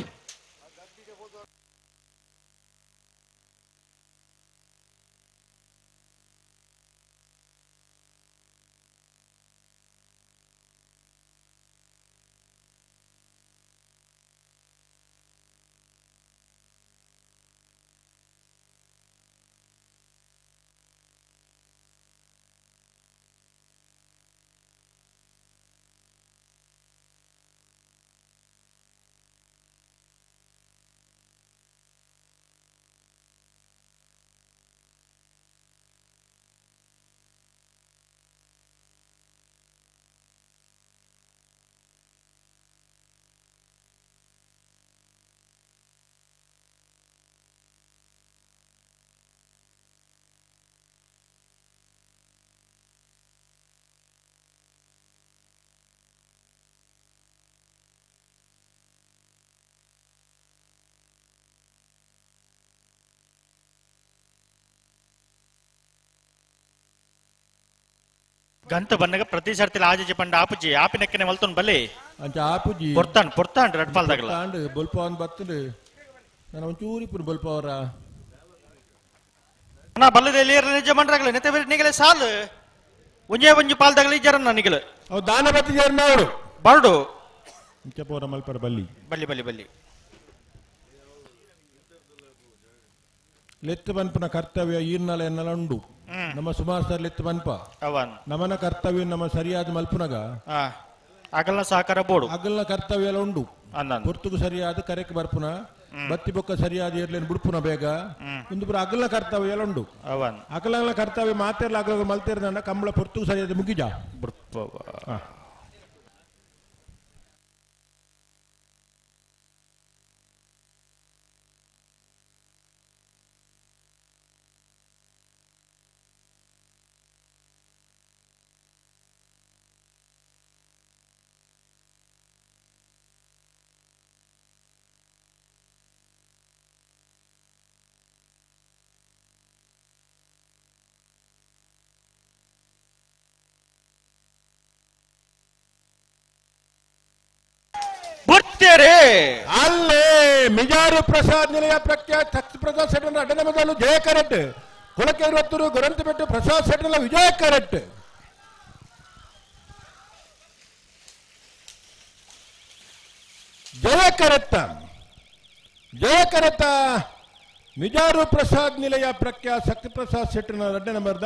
ಗಂತ ಬನ್ನಗ ಪ್ರತಿ ಸರ್ತಿ ಆಜಿ ಪಂಡ ಆಪುಜಿ ಆಪಿನಕ್ಕನೆ ಮಲ್ತೊನ್ ಬಲೆ ಅಂಚ ಆಪುಜಿ ಪೊರ್ತಾಂಡ್ ಪೊರ್ತಾಂಡ್ ರಡ್ಡ್ ಪಾಲ್ದಾಗಲ ಪೊರ್ತಾಂಡ್ ಬೊಲ್ಪವನ್ ಬತ್ತುಂಡು ನಾನು ಒಂಚೂರು ಇಪ್ಪುನು ಬೊಲ್ಪವರ ನಾ ಬಲ್ಲದೆ ಲೇರ್ ನಿಜ ಮಂಡ್ರಾಗಲ ನೆತೆ ಬೇರೆ ನಿಗಲೆ ಸಾಲು ಒಂಜೇ ಒಂಜಿ ಪಾಲ್ದಾಗಲ ಇಜ್ಜರನ್ನ ನಿಗಲ ಅವು ದಾನ ಬತ್ತಿ ಜರ್ನ ಅವರು ಬರಡು ಇಂಚ ಪೋರ ಮಲ್ಪರ ಬಲ್ಲಿ ಬಲ್ಲಿ ಬಲ್ಲಿ ಬಲ್ಲಿ ಲೆತ್ತು ಬನ್ಪನ ಕರ್ತವ್ಯ ಈರ್ನಲ ಎನ್ನಲ ಉಂಡು ನಮ್ಮ ಸುಮಾರು ಸರ್ ಲೆತ್ತು ಬನ್ಪ ನಮನ ಕರ್ತವ್ಯ ನಮ್ಮ ಸರಿಯಾದ ಮಲ್ಪುನಗ ಅಗಲ್ನ ಸಹಕಾರ ಬೋಡು ಅಗಲ್ನ ಕರ್ತವ್ಯ ಎಲ್ಲ ಉಂಡು ಪೊರ್ತುಗು ಸರಿಯಾದ ಕರೆಕ್ ಬರ್ಪುನ ಬತ್ತಿ ಬೊಕ್ಕ ಸರಿಯಾದ ಇರ್ಲೇನು ಬಿಡ್ಪುನ ಬೇಗ ಒಂದು ಪುರ ಅಗಲ್ನ ಕರ್ತವ್ಯ ಎಲ್ಲ ಉಂಡು ಅಗಲನ ಕರ್ತವ್ಯ ಮಾತೆರ್ಲ ಅಗಲ ಮಲ್ತಿರ್ದ ಕಂಬಳ ಪೊರ್ತುಗು ಸರಿಯಾದ ಮುಗಿಜ ಅಲ್ಲೇ ಮಿಜಾರು ಪ್ರಸಾದ್ ನಿಲಯ ಪ್ರಖ್ಯಾತ ಪ್ರಸಾದ್ ಶೆಟ್ಟರ್ ಅಡ್ಡನ ಮೊದಲು ಜಯ ಕರೆಕ್ಟ್ ಕೊಳಕೆ ಗೊರಂತಬೆಟ್ಟು ಪ್ರಸಾದ್ ಶೆಟ್ಟರ್ ವಿಜಯ ಕರೆಕ್ಟ್ ಜಯ ಕರೆತ್ತ ಜಯ ಕರೆತ್ತ ಮಿಜಾರು ಪ್ರಸಾದ್ ನಿಲಯ ಪ್ರಖ್ಯಾತ ಶಕ್ತಿ ಪ್ರಸಾದ್ ಶೆಟ್ಟರ್ನ ಅಡ್ಡ ನಂಬರ್ದ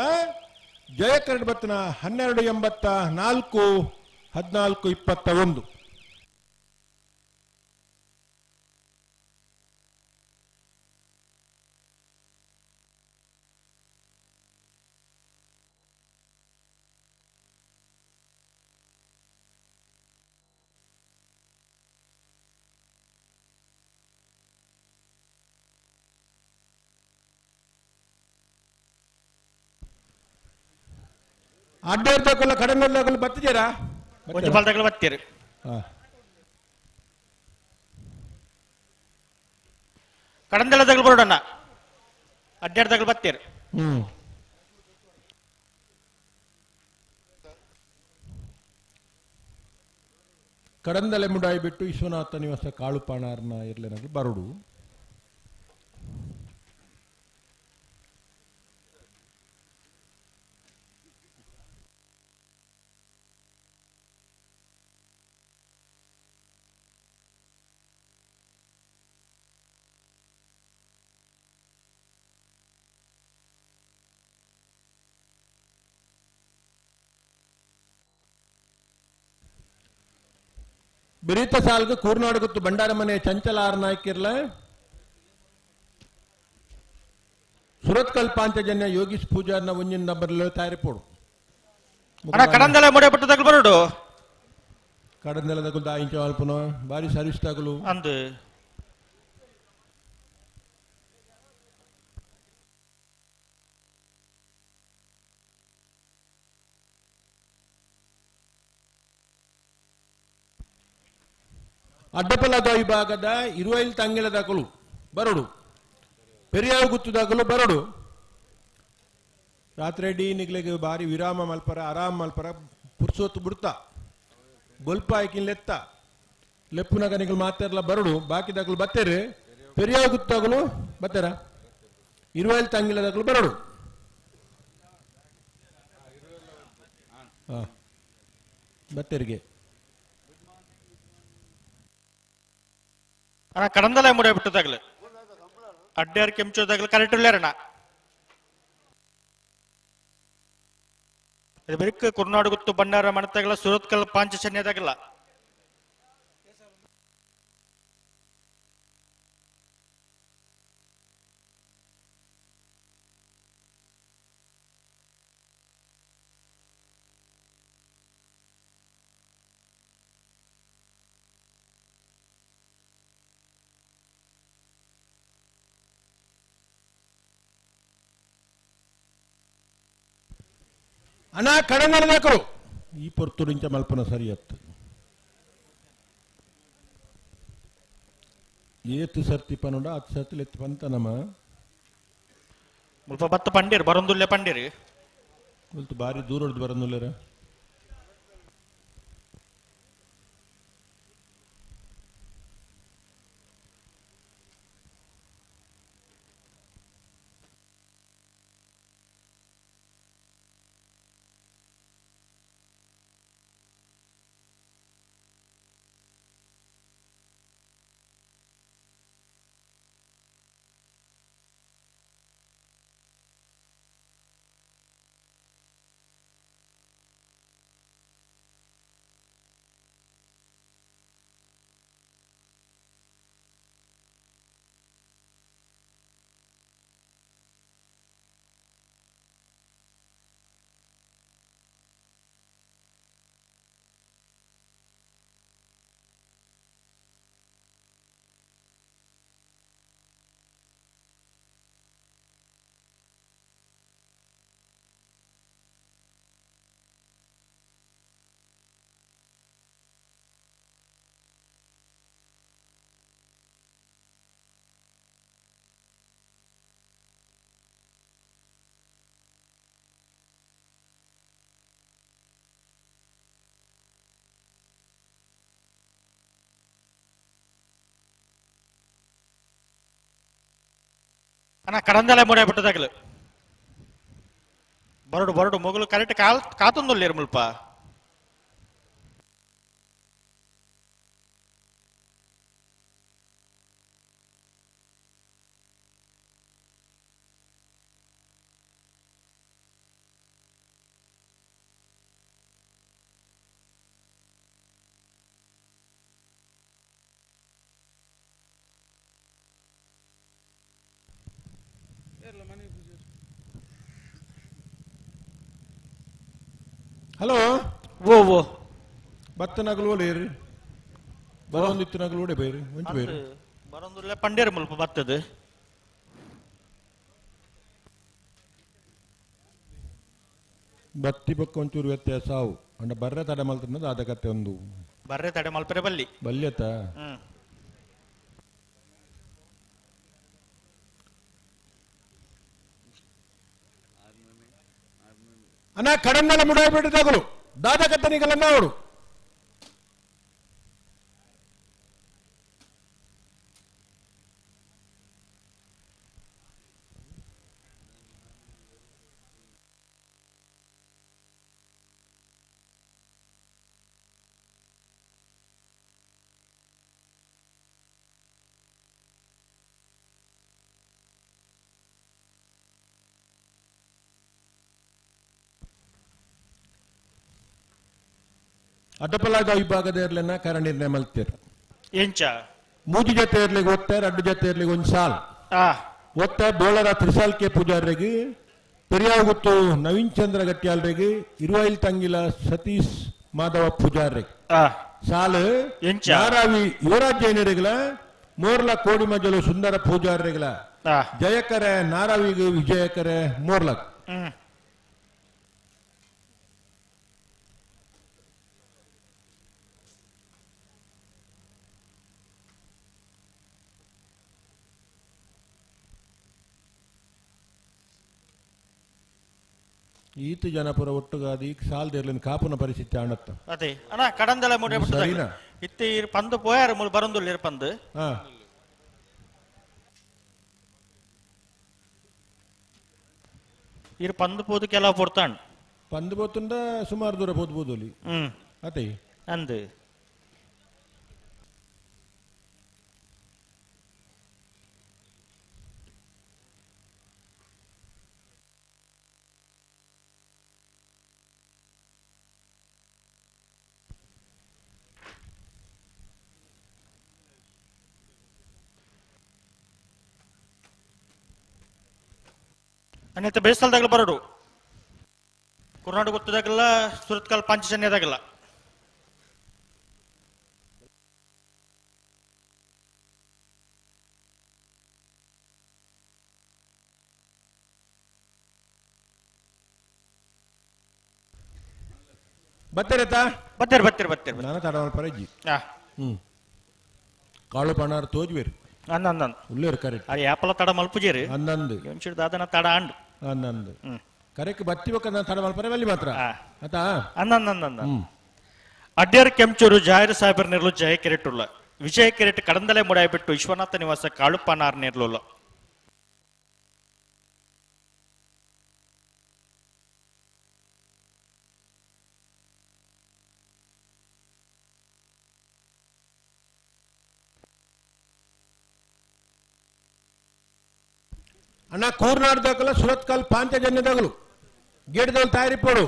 ಜಯ ಕರೆಕ್ಟ್ ಬತ್ತನ 12.84 14.21. ಅಡ್ಡ ಕಡಿಮೆ ಬತ್ತಿದ್ದೀರಾ ಒಂಜಿ ಪಾಲ್ದಾಗಲ ಬತ್ತೀರಿ ಕಡಂದೆಲ್ಲ ಬರೋಡಣ್ಣ ಅಡ್ಡಾಡ್ದಾಗಲು ಬತ್ತೀರಿ. ಕಡಂದಲೆ ಮುಡಾಯಿ ಬಿಟ್ಟು ವಿಶ್ವನಾಥ ನಿವಾಸ ಕಾಳುಪಾಣಾರ್ನ ಇರ್ಲೇನಾಗಿ ಬರೋಡು. ಬಿರಿತ ಸಾಲ್ಗ ಕೂರ್ನಾಡು ಗೊತ್ತು ಭಂಡಾರ ಮನೆ ಚಂಚಲ ಆರ್ ನಾಯ್ಕಿರ್ಲ ಸುರತ್ಕಲ್ ಪಾಂಚಜನ್ಯ ಯೋಗೀಶ್ ಪೂಜಾರ್ನ ಒಂಜಿನ ನಂಬರ್ ತಯಾರಿಪೋಡು. ಕಡಂದಲ ಮೊಡೆ ತಗಲು ಬರೋಡು ಕಡಂದಲ ತಗಲು ದಾಯಿಂಚ ಅಲ್ಪನ ಬಾರಿ ಸರ್ವಿಸ್ ತಗಲು ಅಂದು ಅಡ್ಡಪಲದ ವಿಭಾಗದ ಇರುವೈಲ್ ತಂಗಿಲ ದಾಖಲು ಬರೋಡು, ಪೆರಿಯಾರು ಗುತ್ತು ದಾಖಲು ಬರೋಡು. ರಾತ್ರಿ ಡಿ ನಿಗ್ಲಿಗೆ ಬಾರಿ ವಿರಾಮ ಮಲ್ಪರ ಆರಾಮ ಮಲ್ಪರ ಪುರ್ಸೋತ್ತು ಬಿಡ್ತಾ ಬೊಲ್ಪಾಯ್ಕಿನ್ ಲೆತ್ತ ಲೆಪ್ಪುನಗ ನಿಗ್ಲು ಮಾತಾಡಲ ಬರೋಡು. ಬಾಕಿ ದಾಖಲು ಬತ್ತೇರಿ ಪೆರಿಯಾರು ಗುತ್ತಾಗಲು ಬತ್ತೇರ ಇರುವೈಲ್ ತಂಗಿಲ ದಾಖಲು ಬರೋಡು. ಬತ್ತೇರಿಗೆ ಅಣ್ಣ ಕಡಂದಲ ಮುಡೆ ಬಿಟ್ಟದಾಗಲು ಅಡ್ಡಾರ್ ಕೆಂಚೋದಾಗಲು ಕರೆಕ್ಟ್ ಇಲ್ಲೇರಣ್ಣ. ಇದು ಬೆರಕ್ ಕುರ್ನಾಡು ಗುತ್ತು ಬಣ್ಣಾರ ಮಣತಾಗಲ ಸುರತ್ಕಲ್ ಪಾಂಚಜನ್ಯದಾಗಲ್ಲ. ಅಣ್ಣ ಕಡಂದಲದಾಕರು ಈ ಪೊರ್ತುಡಿಂಚ ಮಲ್ಪನ ಸರಿಯತ್ತು ಏತು ಸರ್ತಿ ಪನುಡ ಹತ್ತು ಸರ್ತಿ ಎತ್ತು ಪಂತ ನಮ್ಮ ಮುಲ್ಪ ಬತ್ತ ಪಂಡೀರ್ ಬರೊಂದುಲ್ಲೆ ಪಂಡೀರ್ ಮುಲ್ತು ಬಾರಿ ದೂರಡ್ದು ಬರೊಂದುಲ್ಲೆರ. ಅಣ್ಣ ಕಡಂದಲೆ ಮೂಡೆ ಬಿಟ್ಟದಾಗಲು ಬರಡು ಬರಡು ಮೊಗಲು ಕರೆಕ್ಟ್ ಕಾಲ್ ಕಾತೊಂದುಲ್ಲೇರು ಮುಲ್ಪ ಹಲೋ ಓ ಓ ಬತ್ತನಗಲು ಓಲೇರು ಬರೊಂದಿತ್ತು ನಗಲು ಓಡೆ ಬೇರು ಒಂಚು ಬೇರು ಬರೊಂದುಲ್ಲ ಪಂಡೇರು ಮುಲ್ಪ ಬತ್ತದು ಬತ್ತಿ ಬೊಕ್ಕ ಒಂಚೂರು ವ್ಯತ್ಯಾಸ ಅವು ಅಂಡ ಬರ್ರೆ ತಡೆ ಮಲ್ತನ್ನದು ಆದ ಕತೆ ಒಂದು ಬರ್ರೆ ತಡೆ ಮಲ್ಪರೆ ಬಲ್ಲಿ ಬಲ್ಯತ ಅಣ್ಣ ಕಡನ್ನೆಲ್ಲ ಮುಡಾಯ್ಬಿಟ್ಟಿದ್ದಾಗಲು ದಾದ ಕತ್ತನಿಗಲ್ಲ ಅವಳು ಅಡ್ಡಪಲಾದ ವಿಭಾಗದ ಇರ್ಲೆನ ಕರ ನಿರ್ಣಯ ಮಲ್ತೇರು ಎಂಚ ಮೂಜಿ ಜೊತೆ ಇರ್ಲಿಗೆ ಒತ್ತಾರೆ ಅಡ್ಡು ಜೊತೆ ಇರ್ಲಿಗೆ ಒಂದು ಸಾಲ್ ಒತ್ತ ಬೋಳರ ತ್ರಿಸಾಲ್ಕೆ ಪೂಜಾರಿಗೆ ಪೆರಿಯಾಗುತ್ತು ನವೀನ್ ಚಂದ್ರ ಗಟ್ಟಿಯಾಲ್ರಿಗೆ ಇರುವೈಲ್ ತಂಗಿಲ ಸತೀಶ್ ಮಾಧವ ಪೂಜಾರಿಗೆ ಸಾಲು ನಾರಾವಿ ಯುವರಾಜ್ ಜೈನರಿಗಲ ಮೋರ್ಲ ಕೋಡಿಮಜಲು ಸುಂದರ ಪೂಜಾರಿಗಳ ಜಯಕರೆ ನಾರಾವಿಗೆ ವಿಜಯಕರೆ ಮೋರ್ಲಕ್ ಈತ ಜನಪುರ ಒಟ್ಟುಗಾದಿ ಸಾಲ್ದಿರ್ಲಿನ ಕಾಪುನ ಪರಿಸ್ಥಿತಿ ಆಣತ್ತ ಅದೇ ಅಣ್ಣ ಕಡಂದಲ ಮೂಡೆ ಸರಿನಾ? ಇತ್ತೆ ಇರ್ ಪಂದು ಪೋಯಾರ ಮೂಲು ಬರೊಂದುಲ್ಲ ಇರ್ ಪಂದು ಹಾ ಇರ್ ಪಂದು ಪೋದು ಕೆಲವು ಪೊರ್ತಾಣ್ ಪಂದು ಪೋತುಂಡ ಸುಮಾರು ದೂರ ಪೋದು ಅಲ್ಲಿ ಅದೇ ಅಂದು ಅನ್ಯತೆ ಬೇಸಲ್ದಾಗಲ ಬರೋಡು ಕುರ್ನಾಡು ಗೊತ್ತದಾಗಲ್ಲ ಸುರತ್ಕಲ್ ಪಾಂಚಜನ್ಯದಾಗಲ್ಲ ಬತ್ತೀರತಾ ಬತ್ತೀರಿ ಬತ್ತೀರಿ ಬತ್ತೀರಿ ನಾನು ತಡ ಪರಜ್ಜಿ ಕಾಳು ಪಣಾರ್ ತೋಜ್ವೇರು ಅಂದ ಅಂದ ಉಳ್ಳೇರು ಕರೆಕ್ಟ್ ಅದು ಯಾಪಲ ತಡ ಮಲ್ಪುಜೇರಿ ಅಂದಂದು ಒಂಚೂರು ದಾದನ ತಡ ಅಂಡು ಅಂದಂದು ಕರೆಕ್ಟ್ ಬತ್ತಿ ಬೊಕ್ಕ ನಾನು ತಡ ಮಲ್ಪರೆ ಬಲ್ಲಿ ಮಾತ್ರ ಆತಾ ಅಂದ ಅಂದ ಅಂದ ಅಡ್ಯಾರ್ ಕೆಂಚೂರು ಜಾಹಿರ್ ಸಾಹೇಬರ್ ನಿರ್ಲು ಜಯ ಕೆರೆಟುಲ್ಲ ವಿಜಯ ಕೆರೆಟ್ ಕಡಂದಲೆ ಮುಡಾಯ್ಬಿಟ್ಟು ವಿಶ್ವನಾಥ ನಿವಾಸ ಕಾಳುಪ್ಪನಾರ್ ನಿರ್ಲುಲ್ಲ ಅಣ್ಣ ಕೂರ್ನಾಡ್ದಾಗಲ್ಲ ಸುರತ್ಕಲ್ ಪಾಂಚಜನ್ಯದಾಗಲು ಗೇಟ್ದವಳು ತಯಾರಿಪೋಡು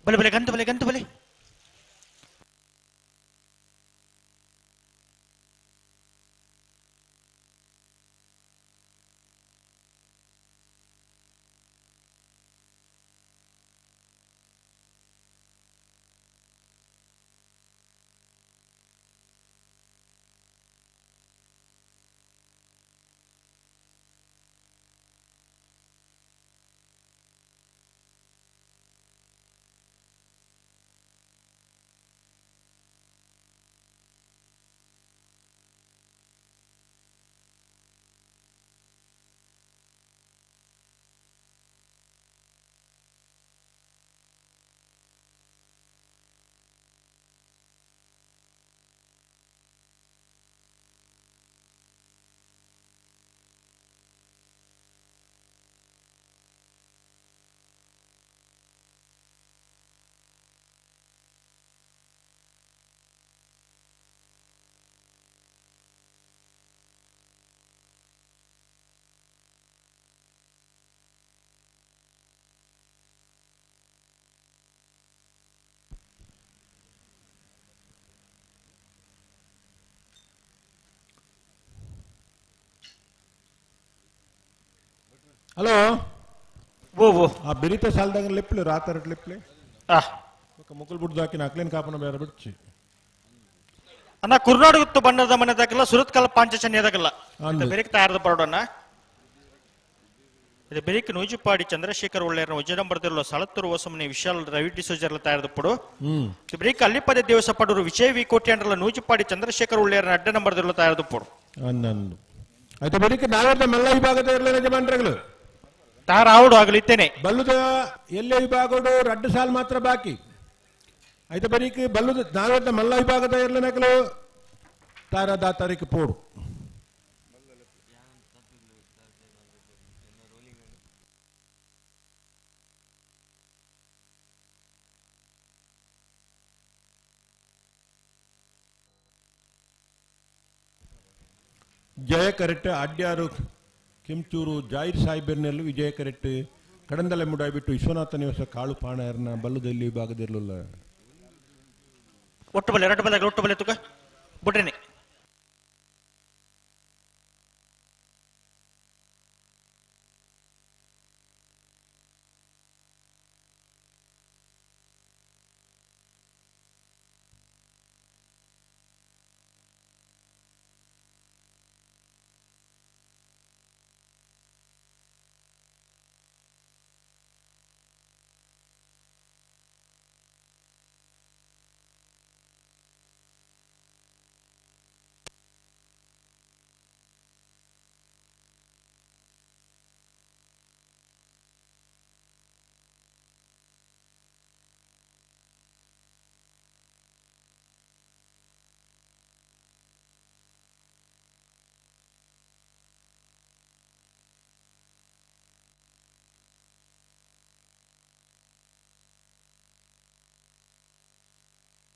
ಬಲೆ ಬಲೆ ಗಂತು ಬಲೆ ಗಂತು ಬಲೆ ಹಲೋ ಓ ಓ ಆ ಬೆರಿತ ಸಾಲದಾಗ ಲೆಪ್ಲೆ ರಾತರ ಲೆಪ್ಲೆ ಮುಕುಲ್ ಬುಡ್ದು ಹಾಕಿನ ಅಕ್ಲೇನ್ ಕಾಪನ ಬೇರೆ ಬಿಡ್ಚಿ ಅಣ್ಣ ಕುರ್ನಾಡು ಬಣ್ಣದ ಮನೆ ದಾಕಲ್ಲ ಸುರತ್ಕಲ್ ಪಾಂಚಜನ್ಯ ದಾಕಲ್ಲ ಅಂದು. ಬೆರಿಕ್ ತಯಾರದ ಬರೋಣ ಇದು ಬೆರಿಕ್ ನೂಜುಪಾಡಿ ಚಂದ್ರಶೇಖರ್ ಒಳ್ಳೆಯರ ಉಜ್ಜನಂಬರದಿರುವ ಸಳತ್ತೂರು ಹೊಸಮನಿ ವಿಶಾಲ್ ರವಿ ಡಿಸೋಜರ್ಲ ತಯಾರದ ಪಡು ಹ್ಮ್ ಇದು ಬೆರಿಕ್ ಅಲ್ಲಿಪದ ದೇವಸ ಪಡೂರು ವಿಜಯ್ ವಿ ಕೋಟ್ಯಾಂಡ್ರಲ್ಲ ನೂಜುಪಾಡಿ ಚಂದ್ರಶೇಖರ್ ಒಳ್ಳೆಯರ ಅಡ್ಡ ನಂಬರ್ದಿರುವ ತಯಾರದ ಪಡು ಹನ್ನೊಂದು ಆಯ್ತಾ ಬೆರಿಕ್ ನಾವೆಲ್ಲ ಮಲ್ಲ ವಿಭಾಗದ ಇರಲಿಲ್ಲ ಯಜಮಾನ್ರಗಳು ತಾರಾವುಡು ಆಗಲಿತ್ತೇನೆ ಬಲ್ಲುದ ಎಲ್ಲೇ ವಿಭಾಗಡು ರಡ್ಡು ಸಾಲ್ ಮಾತ್ರ ಬಾಕಿ ಆಯ್ತಾ ಬರೀಕ್ ಬಲ್ಲುದ ನಾವೆಲ್ಲ ಮಲ್ಲ ವಿಭಾಗದ ಇರಲಿಲ್ಲ ತಾರ ದಾತಾರಿಕ್ ಪೋಡು ಜಯ ಕರೆಕ್ಟ್ ಅಡ್ಯಾರು ಕೆಂಚೂರು ಜಾಹಿರ್ ಸಾಹಿಬರ್ನೆಲ್ಲ ವಿಜಯ ಕರೆಕ್ಟ್ ಕಡಂದಲೆ ಮುಡಾಯ್ಬಿಟ್ಟು ವಿಶ್ವನಾಥ ನಿವಾಸ ಕಾಳು ಪಾಣಯರ್ನ ಬಲ್ಲದಲ್ಲಿ ವಿಭಾಗದಿರಲಿಲ್ಲ ಒಟ್ಟು ಬಲೆ ಎರಡು ಬಲೆ ಒಟ್ಟು ಬಲೆ ತುಕ ಬುಡ್ರಿನಿ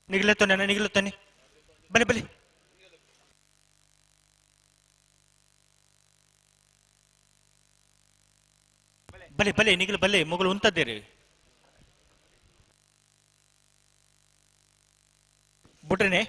ನಿಗಲತ್ತೋನೆ ಅಣ್ಣ ನಿಗಲತ್ತೋನೆ ಬಲೆ ಬಲೆ ಬಲೆ ಬಲೆ ನಿಗಲು ಬಲೆ ಮೊಗಲು ಉಂತದ್ದೇರಿ ಬುಟ್ರಿನೆ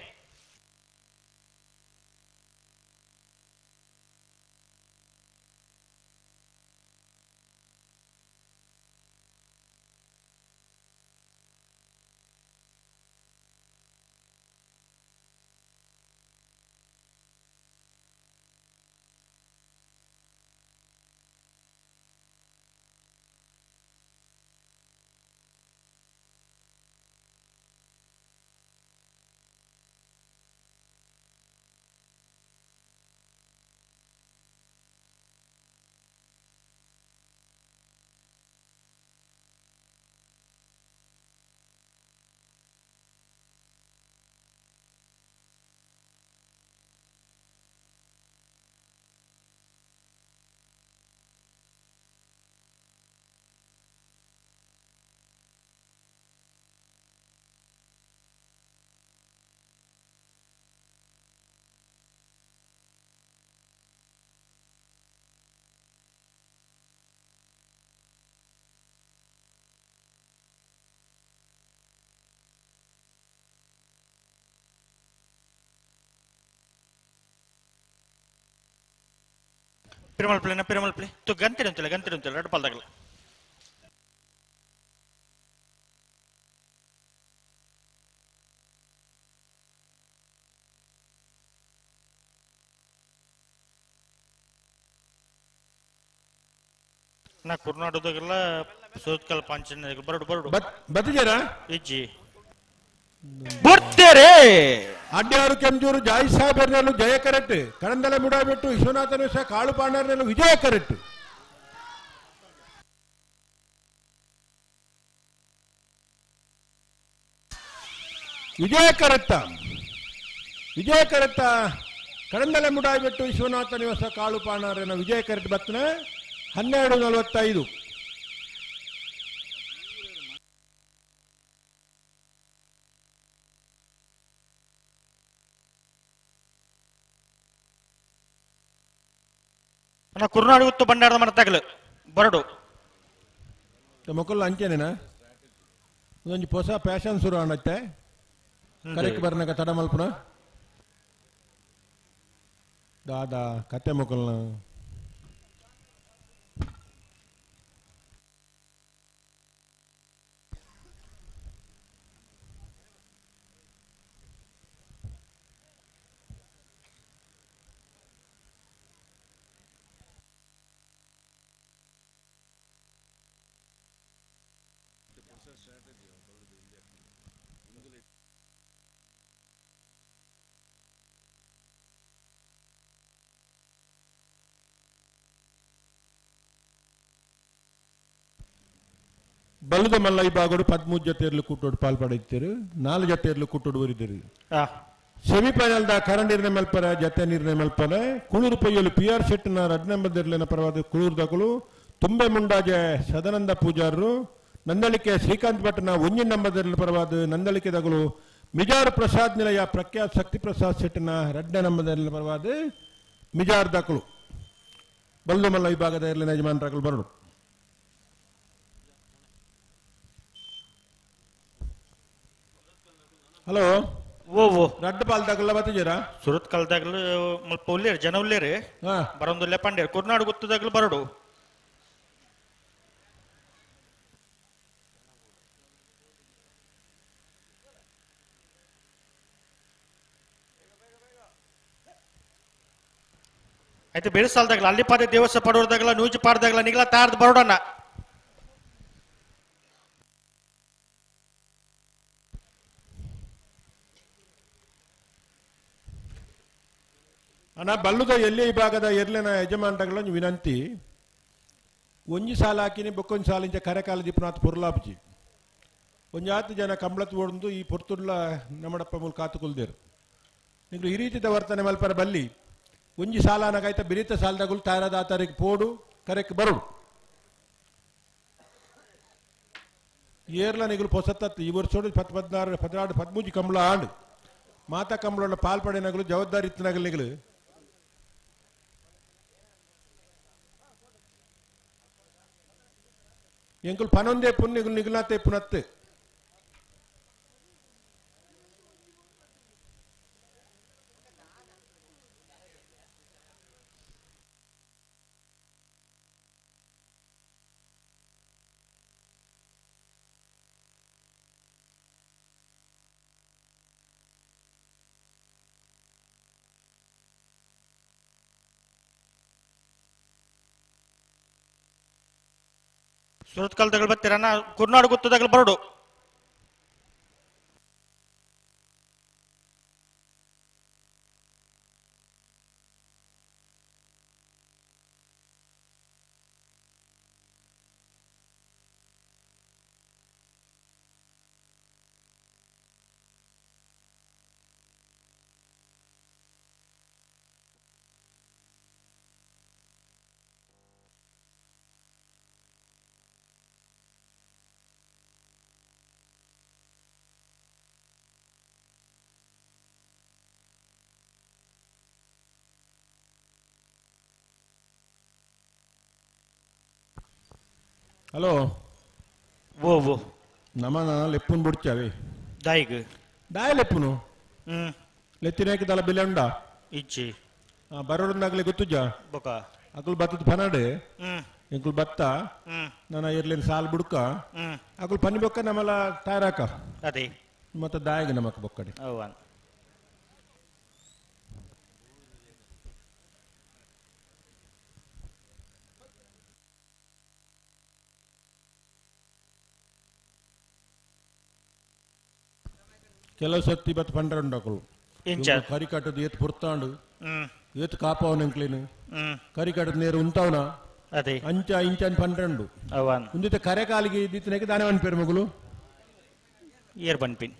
ಪಿರಮಲ್ ಪ್ಲೇನ ಪಿರಮಲ್ ಪ್ಲೇ ತು ಗಂತಿಡು ಅಂತಿಲ್ಲ ಗಂತಿಡು ಅಂತಿಲ್ಲ ರಡ್ಡು ಪಾಲ್ದಾಗಲ ನಾ ಕುರ್ನಾಡೋದಾಗೆಲ್ಲ ಸೋತ್ಕಲ್ ಪಾಂಚನ ಬರಡು ಬರಡು ಬತ್ತಿಜರ ಇಜ್ಜಿ ಬರ್ತಾರೆ ಅಡ್ಡಾರು ಕೆಂಜೂರು ಜಾಯ್ ಸಾಹೇಬರ್ನಲ್ಲೂ ಜಯ ಕರೆಕ್ಟ್ ಕರಂದಲ ಮುಡಾಬಿಟ್ಟು ವಿಶ್ವನಾಥನು ಸಹ ಕಾಳು ಪಾಂಡರ್ನಲ್ಲೂ ವಿಜಯ ಕರೆಕ್ಟ್ ವಿಜಯ ಕರೆಕ್ಟ ವಿಜಯ ಕರೆಕ್ಟ ಕರಂದಲ ಮುಡಾಬಿಟ್ಟು ವಿಶ್ವನಾಥ ನಿವಾಸ ಕಾಳು ಪಾಂಡರ್ನ ವಿಜಯ ಕರೆಕ್ಟ್ ಬತ್ತನ 12:45. ಕುರ್ನಾಡು ಗುತ್ತು ಬಂಡಾರದ ಮರತಾಗಲು ಬರಡು ಮೊಕ್ಕಲ್ಲ ಅಂಚೆನೇನಾ ಒಂದೊಂದು ಹೊಸ ಪ್ಯಾಷನ್ ಶುರು ಅನ್ನತ್ತೆ ಕರೆಕ್ಟ್ ಬರ್ನಾಗ ತಡ ಮಲ್ಪುನ ದಾದಾ ಕತೆ ಮೊಕ್ಕಲ್ನ ಬಲದ ಮಲ್ಲ ಈ ಬಾಗೋಡು 13 ಜೊತೆಯರ್ಲು ಕೂಟೋಡು ಪಾಲ್ಪಡೆಯುತ್ತೀರು 4 ಜೊತೆಯರ್ಲು ಕೂಟೋಡು ಊರಿದ್ದೀರಿ. ಸೆಮಿಫೈನಲ್ the ಕರ ನಿರ್ಣಯ ಮಲ್ಪರ ಜತೆ ನಿರ್ಣಯ ಮಲ್ಪರೆ ಕುಳೂರು ಪೊಯ್ಯಲು ಪಿ ಆರ್ ಶೆಟ್ಟಿನ ರಡ್ ನಂಬರ್ ಪರವಾದ ಕುಳೂರು ದಕಲು ತುಂಬೆ ಮುಂಡಾಜೆ ಸದಾನಂದ ಪೂಜಾರರು ನಂದಳಿಕೆ ಶ್ರೀಕಾಂತ್ ಭಟ್ನ ಒಂಜಿನ ನಂಬರ್ ಪರವಾದ ನಂದಳಿಕೆ ದಗಲು ಮಿಜಾರ್ ಪ್ರಸಾದ್ ನಿಲಯ ಪ್ರಖ್ಯಾತ್ ಶಕ್ತಿ ಪ್ರಸಾದ್ ಶೆಟ್ಟಿನ ರಡ್ಡ ನಂಬರ್ ಪರವಾದ ಮಿಜಾರ್ ದಕಲು ಬಲ್ದು ಮಲ್ಲ ವಿಭಾಗದ ಇರಲಿನ ಯಜಮಾನರಾಗಲು ಬರಡು. ಹಲೋ ಓ ಓ ರಡ್ಡು ಪಾಲ್ದಾಗಲ್ಲ ಬತ್ತಿದ್ದೀರಾ ಸುರತ್ ಕಲ್ದಾಗಲು ಮುಲ್ಪ ಉಲ್ಲೇರು ಜನ ಉಲ್ಲೇರು ಬರೊಂದುಲ್ಲೆ ಪಂಡೇರು ಕುರ್ನಾಡು ಗುತ್ತದಾಗಲು ಬರಡು. ಆಯ್ತು ಬೇರೆ ಸಾಲದಾಗಲ ಅಲ್ಲಿ ಪಾದೆ ದೇವಸ್ಥ ಪಡೋರ್ದಾಗಲ ನೂಜಿ ಪಾಡ್ದಾಗಲ ನಿಗಲ ತಾರ್ದು ಬರೋಡಣ್ಣ. ಅಣ್ಣ ಬಲ್ಲುದ ಎಲ್ಲಿ ವಿಭಾಗದ ಎರ್ಲಿನ ಯಜಮಾನಗಳ ವಿನಂತಿ ಒಂಜಿ ಸಾಲ ಹಾಕಿನಿ ಬೊಕ್ಕೊಂಜಿ ಸಾಲ ಇಂಚ ಕರೆಕಾಲ ದೀಪನಾಥ್ ಪೊರ್ಲಾಪುಜಿ ಒಂಜಾತು ಜನ ಕಂಬಳತ್ ಓಡಂದು ಈ ಪೊರ್ತುಡ್ಲ ನಮ್ಮಡಪ್ಪ ಮೂಲ ಕಾತುಕೊಲ್ದೇರು ನೀವು ಈ ರೀತಿದ ವರ್ತನೆ ಮಲ್ಪರ ಬಲ್ಲಿ ಒಂಜಿ ಸಾಲ ಅನಗಾಯ್ತ ಬಿರಿತ ಸಾಲದಾಗುಲು ತಾಯರಾದ ಪೋಡು ಕರೆಕ್ ಬರುಡು ಏರ್ಲ ನಿಗುಲು ಪೊಸತ್ತತ್ತು ಈ ವರ್ಷ 10 16 14 13 ಕಂಬಳ ಆಂಡು ಮಾತಾ ಕಂಬಳ ಪಾಲ್ಪಡೆ ನಗಲು ಜವಾಬ್ದಾರಿ ಇತ್ತು ನಗಲು ನಿಗಲು ಎಂಕುಲು ಪನೊಂದೇ ಪುಣ್ಯಗುಲು ನಿಗುಲಾತೆ ಪುನತ್ತೆ ಸುರತ್ ಕಲ್ದಗಳು ಬರ್ತೀರಣ್ಣ ಕುರ್ನಾಡು ಗುತ್ತದಾಗಲು ಬರಡು. ಹಲೋ ಓ ಓ ನಮ್ಮ ಲೆಪ್ಪುನ್ ಬುಡ್ಚಾವೆ ದಾಯಿಗ್ ದಾಯ ಲೆಪ್ಪುನು ಲೆತ್ತಿನಾಕಿ ದಲ ಬಿಲೆ ಉಂಡಾ ಇಜ್ಜಿ ಬರೋಡಂದಾಗಲೇ ಗೊತ್ತುಜ್ಜಾ ಬೊಕ ಅಕುಲು ಬತ್ತದ ಪನಡು ಎಂಕುಲು ಬತ್ತ ನನ್ನ ಇರ್ಲಿನ ಸಾಲ್ ಬುಡ್ಕ ಅಕುಲು ಪನಿ ಬೊಕ್ಕ ನಮ್ಮಲ ತಯಾರಾಕ ಅದೇ ಮತ್ತೆ ದಾಯಿಗೆ ನಮಕ್ ಬೊಕ್ಕಡಿ ಕೆಲವು ಸತ್ತಿ ಬತ್ತ ಪಂಡ್ರ ಉಂಡಕುಲು ಕರಿ ಕಟ್ಟದು ಏತ್ ಪುರ್ತಾಂಡು ಏತ್ ಕಾಪವನ ಎಂಕ್ಲೇನು ಕರಿ ಕಟ್ಟದ ನೇರು ಉಂತಾವನ ಅದೇ ಅಂಚ ಇಂಚ ಪಂಡ್ರಂಡು ಉಂದಿತ ಕರೆ ಕಾಲಿಗೆ ಇದ್ದಿತ್ತನಕ್ಕೆ ದಾನೆ ಪನ್ಪೇರು ಮಗುಲು ಏರ್ ಪನ್ಪಿನ್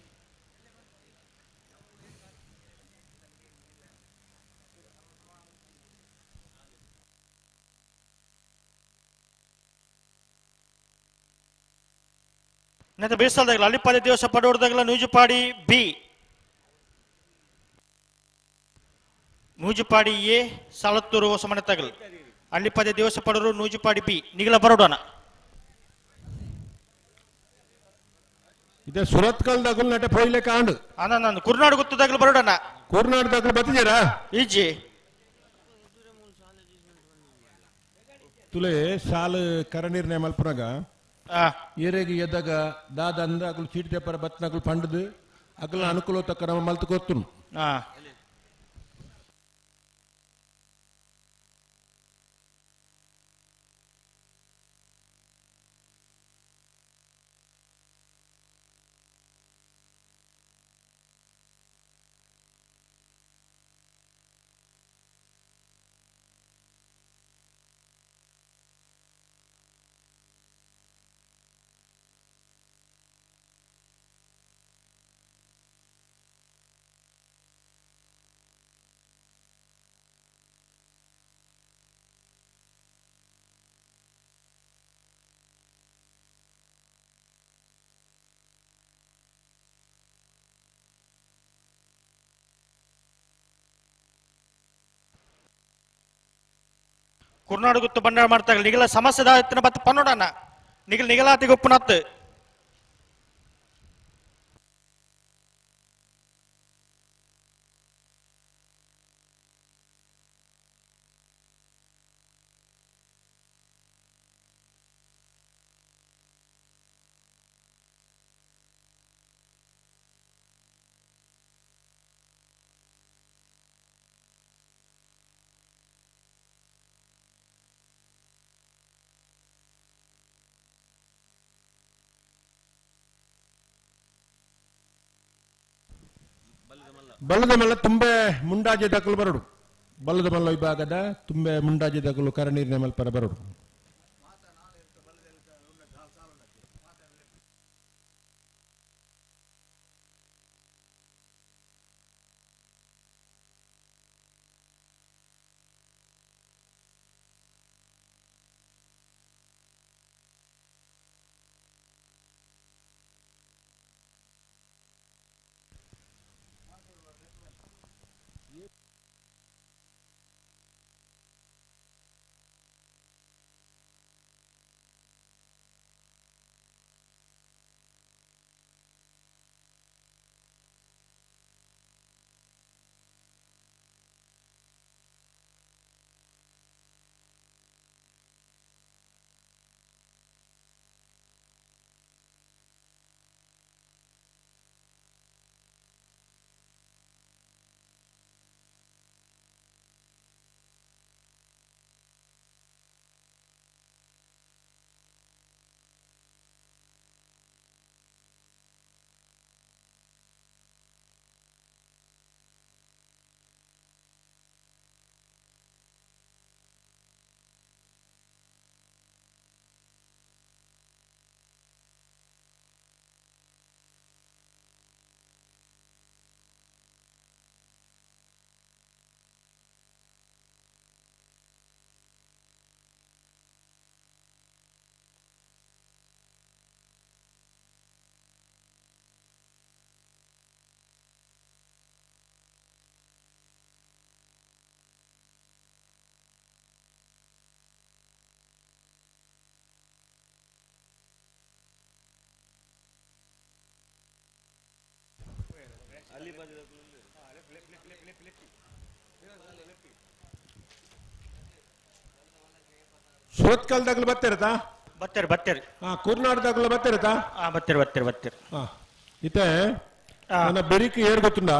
ನೆತ್ತ ಬೇಸಲ್ದಾಗಲ ಅಲ್ಲಿಪಾದಿ ದಿವಸ ಪಡೋರ್ದಾಗಲ ನೂಜುಪಾಡಿ ಬಿ ನೂಜುಪಾಡಿ ಎ ಸಾಲತ್ತೂರು ಹೊಸಮನೆ ತಗಲ್ ಅಲ್ಲಿಪಾದಿ ದಿವಸ ಪಡೋರು ನೂಜುಪಾಡಿ ಬಿ ನಿಗಲ ಬರೋಡೋಣ ಇದೆ ಸುರತ್ಕಲ್ ದಗಲ್ ನಟ ಪೋಯ್ಲೆ ಕಾಂಡು ಅನ್ನ ಕುರ್ನಾಡು ಗುತ್ತದಾಗಲು ಬರೋಡೋಣ ಕುರ್ನಾಡು ದಗಲ್ ಬತ್ತಿದ್ದೀರಾ ಈಜಿ ತುಲೆ ಸಾಲು ಕರನೀರ್ನೆ ಮಲ್ಪನಾಗ ಏರೆಗೆ ಎದ್ದಾಗ ದಾದ ಅಂದ ಅಕಲು ಚೀಟಿ ತೆಪ್ಪರ ಬತ್ನಕಲು ಪಂಡದು ಅಕಲ ಅನುಕೂಲ ತಕ್ಕ ನಮ್ಮ ಮಲ್ತು ಕೊರ್ತುನು ಕುರ್ನಾಡು ಗುತ್ತು ಬಂಡಾರ ಮಾಡ್ತಾಗ ನಿಗಲ ಸಮಸ್ಯೆ ದಾಯತ್ನ ಬತ್ತ ಪನ್ನೋಡಣ ನಿಗಲ ನಿಗಲಾತಿ ಗೊಪ್ಪನತ್ತು ಬಲ್ಲದ ಮಲ್ಲ ತುಂಬೆ ಮುಂಡಾಜೆ ದಕಲು ಬರಡು ಬಲ್ಲದ ಮಲ್ಲ ವಿಭಾಗದ ತುಂಬೆ ಮುಂಡಾಜೆ ದಕಲು ಕರನೀರಿನ ಮಲ್ಪರ ಬರಡು ಸುರತ್ಕಲ್ದಾಗಲು ಬತ್ತಿರತಾ ಬತ್ತೇರಿ ಬತ್ತೇರಿ ಹಾ ಕುರ್ನಾಡ್ದಾಗಲು ಬತ್ತಿರತಾ ಹಾ ಬತ್ತೇರಿ ಬತ್ತೇರಿ ಬತ್ತೇರಿ ಹಾ ಇತ್ತೆ ನನ್ನ ಬೆರಿಕ್ ಏರ್ ಗೊತ್ತುಂಡ